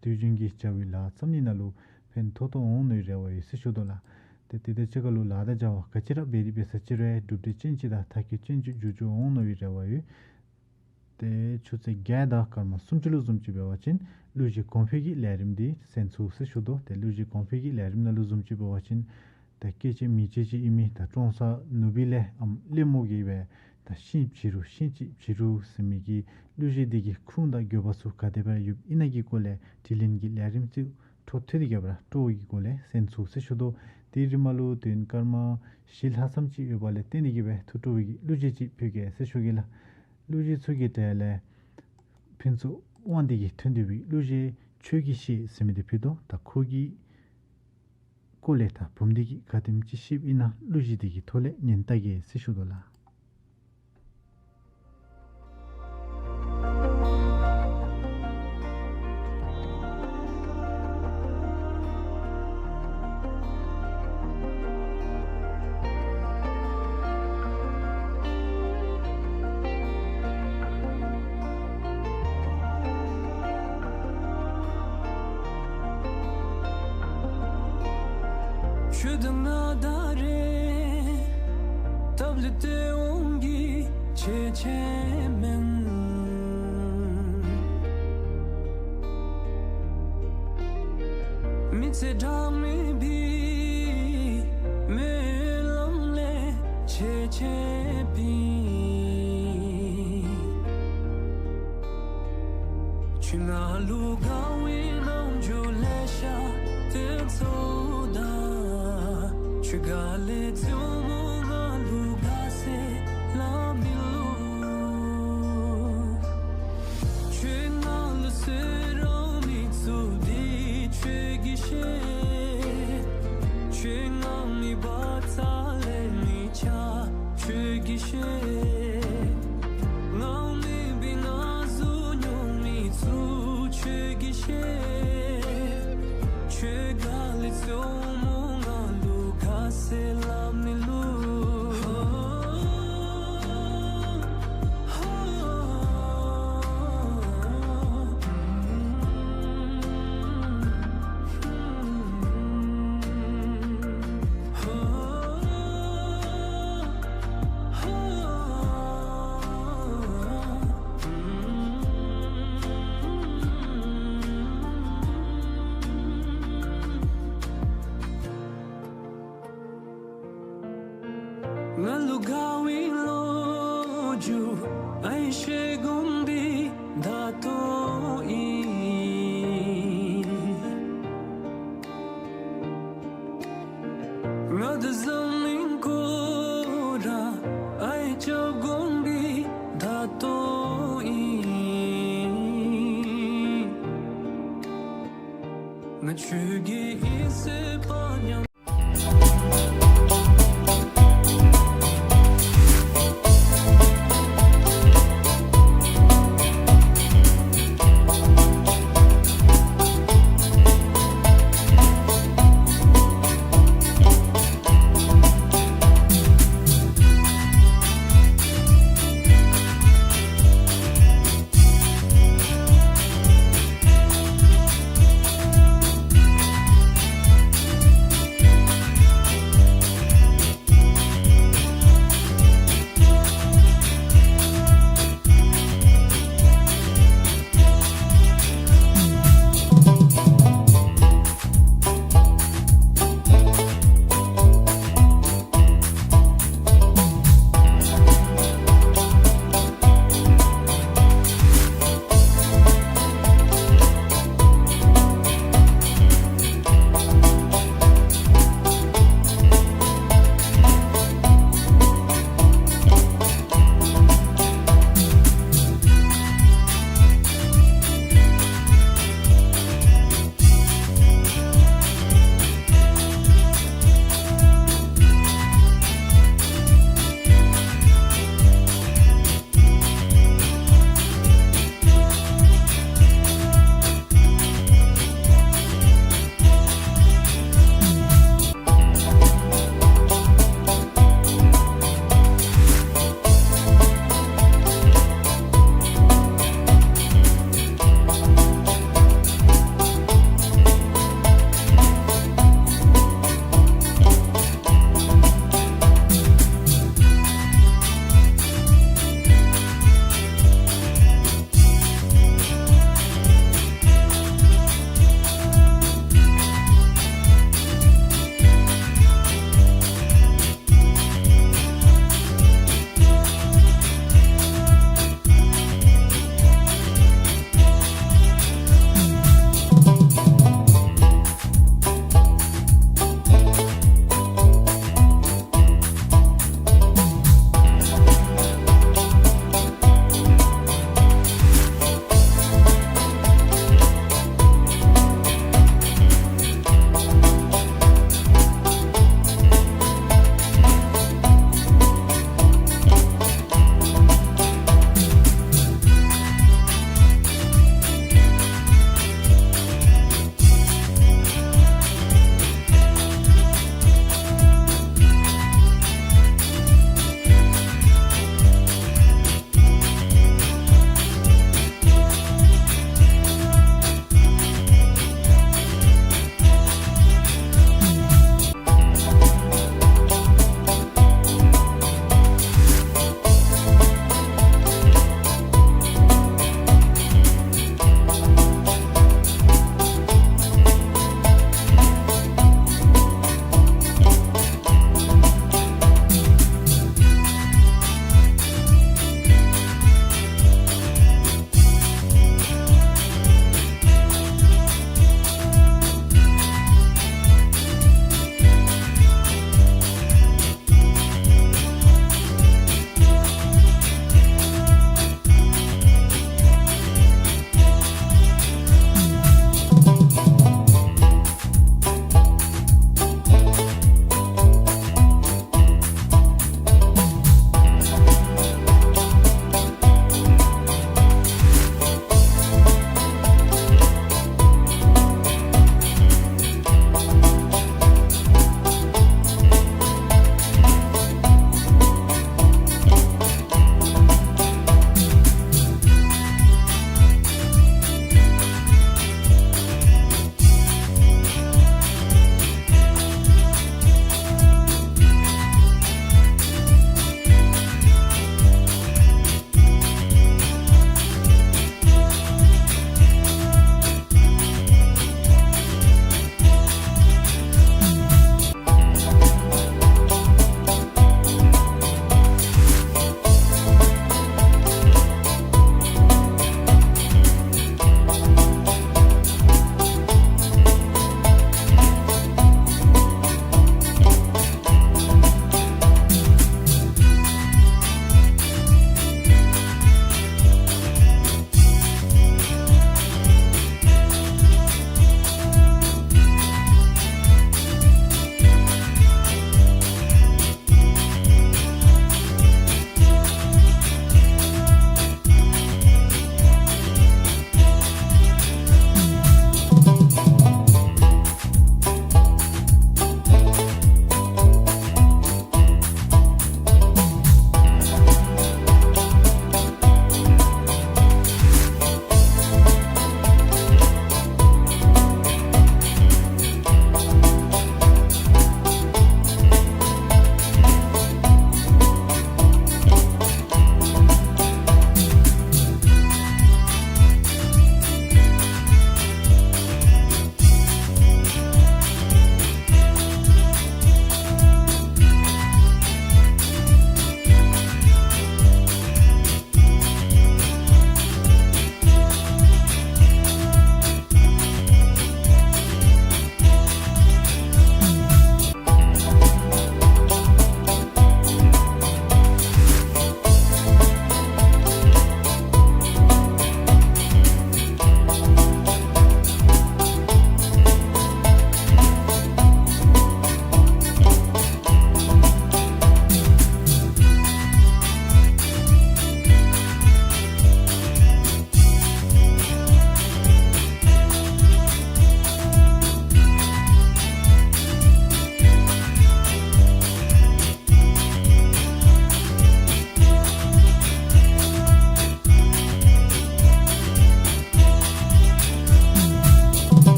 དུས་རྒྱུན་གྱི་བྱ་བའི་ལཱ་བརྩམ་ནི་ནང་ལུ་ཕན་ཐོགས་ཐོགས་འོང་ནི་རེ་བ་ཡོད་ཟེར་ཞུ་དོ་ལགས། ཏེ་དེ་དང་གཅིག་ཁར་ལུ་ལཱ་དང་བྱ་བ་ག་ཅི་ར་འབད་དེ་འབད་ས་ཅིག་རུང་གྲུབ་འབྲས་ཅན་ཅིག་དང་མཐའ་འཁྱོལ་ཅན་ཅིག་འགྱོ་འགྱོཝ་འོང་ནི་རེ་བ་ཡོད། ཏེ་ཆུ་ཚོད་བརྒྱད་དང་སྐར་མ་སུམ་ཅུ་ལུ་བཟུམ་ཅིག་འབད་བ་ཅིན་གླུ་གཞས་གོང་འཕེལ་གྱི་ལས་རིམ་འདི་གསན་ཚུགས་ཟེར་ཞུ་དོ། ཏེ་གླུ་གཞས་གོང་འཕེལ་གྱི་ལས་རིམ་ནང་ལུ་བཟུམ་ཅིག་འབད་བ་ཅིན་ད་སྐྱེས་ཆེན་མི་རྗེ་ཅིག་ཨིན་མི་ད་ཀྲོང་གསར་ནུབ་སྦིས་ལས་ཨམ་གླེ་མོ་གིས་སྦེ་ད་ཤིང་བྱི་རུ་ཤིང་བྱི་བྱི་རུ་ཟེར་མི་གི་གླུ་གཞས་འདི་གི་ཁུངས་དང་དགོས་པ་ཚུ་ག་དེ་སྦེ་ཡོདཔ་ཨིན་ན་གི་སྐོར་ལས་དྲི་ལན་གྱི་ལས་རིམ་ཚུ་འཕྲོ་མཐུད་དེ་གིས་སྦེ་ར་སྤྲོ་བོ་གི་སྒོ་ལས་གསན་ཚུགས་ཟེར་ཞུ་དོ། དེ་རིང་མ་ལུ་དུས་ཡུན་སྐར་མ་བཞི་ལྷག་ཙམ་ཅིག་ཡོད་པ་ལས་བརྟེན་ཏེ་གིས་སྦེ་ཐུགས་སྤྲོ་བའི་གླུ་གཞས་ཅིག་ཕུལ་གེ་ཟེར་ཞུ་གེ་ལགས། གླུ་གཞས་ཚུ་གི་གྲས་ལས་ཕུན་ཚོགས་དབང་འདུས་ཀྱིས་འཐེན་ཏེ་སྦེ་གླུ་གཞས་ཆོས་ཀྱི་གཤེད་ཟེར་མི་འདི་ཕུལ་དོ། ད་ཁོ་གི་སྐོར་ལས་ད་བུམ་འདི་གིས་ག་དེམ་ཅིག་ཤེསཔ་ཨིན་ན་གླུ་གཞས་འདི་གི་ཐོག་ལས་ཉན་བལྟ་གེ་ཟེར་ཞུ་དོ་ལགས། ང་ད་རེས་སྟབས་ལེགས་ཏེ་འོང་གི་ཆེ་ཆེ་མེན། མི་ཚེ་འདྲ་མེད་པའི་སྨོན་ལམ་ལས་ཆེ་ཆེ་པའི། ཁྱོད་ང་ལུ་དགའ་བའི་རྣམ་འགྱུར་ལེ་ཤ་སྟོན་ཚུགས་ད། ཁྱོད་དགའ་ལས་བཙུན་མོ་ང་ལུ་དགའ་ཟེར་སླབ་ནི་ལུ། ཁྱོད་ང་ལུ་ཚེ་རབས་མི་བཙུགས་འདི་ཁྱོད་ཀྱིས་ཤེས། ཁྱོད་ང་མེད་པ་རྩ་ལས་མི་ཆགས་ཁྱོད་ཀྱིས་ཤེས། ང་མེད་པའི་ང་བཟུམ་མྱོང་མི་ཚུགས་ཁྱོད་ཀྱིས་ཤེས། ཁྱོད་དགའ་ལས་བཙུན་མོ་ང་ལུ་དགའ་ཟེར་སླབ་ནི་ལུ། ང་ལུ་དགའ་བའི་ལོ་རྒྱུས་ཨའི་བཤད་དགོ་འདི་ད་ལྟོ་ཨིན། ང་དང་འཛམ་གླིང་སྐོར་ར་ཨའི་རྐྱབ་དགོ་འདི་ད་ལྟོ་ཨིན། ང་ཁྱོད་ཀྱི་ཨིན་ཟེར་དཔའ་ཉམས་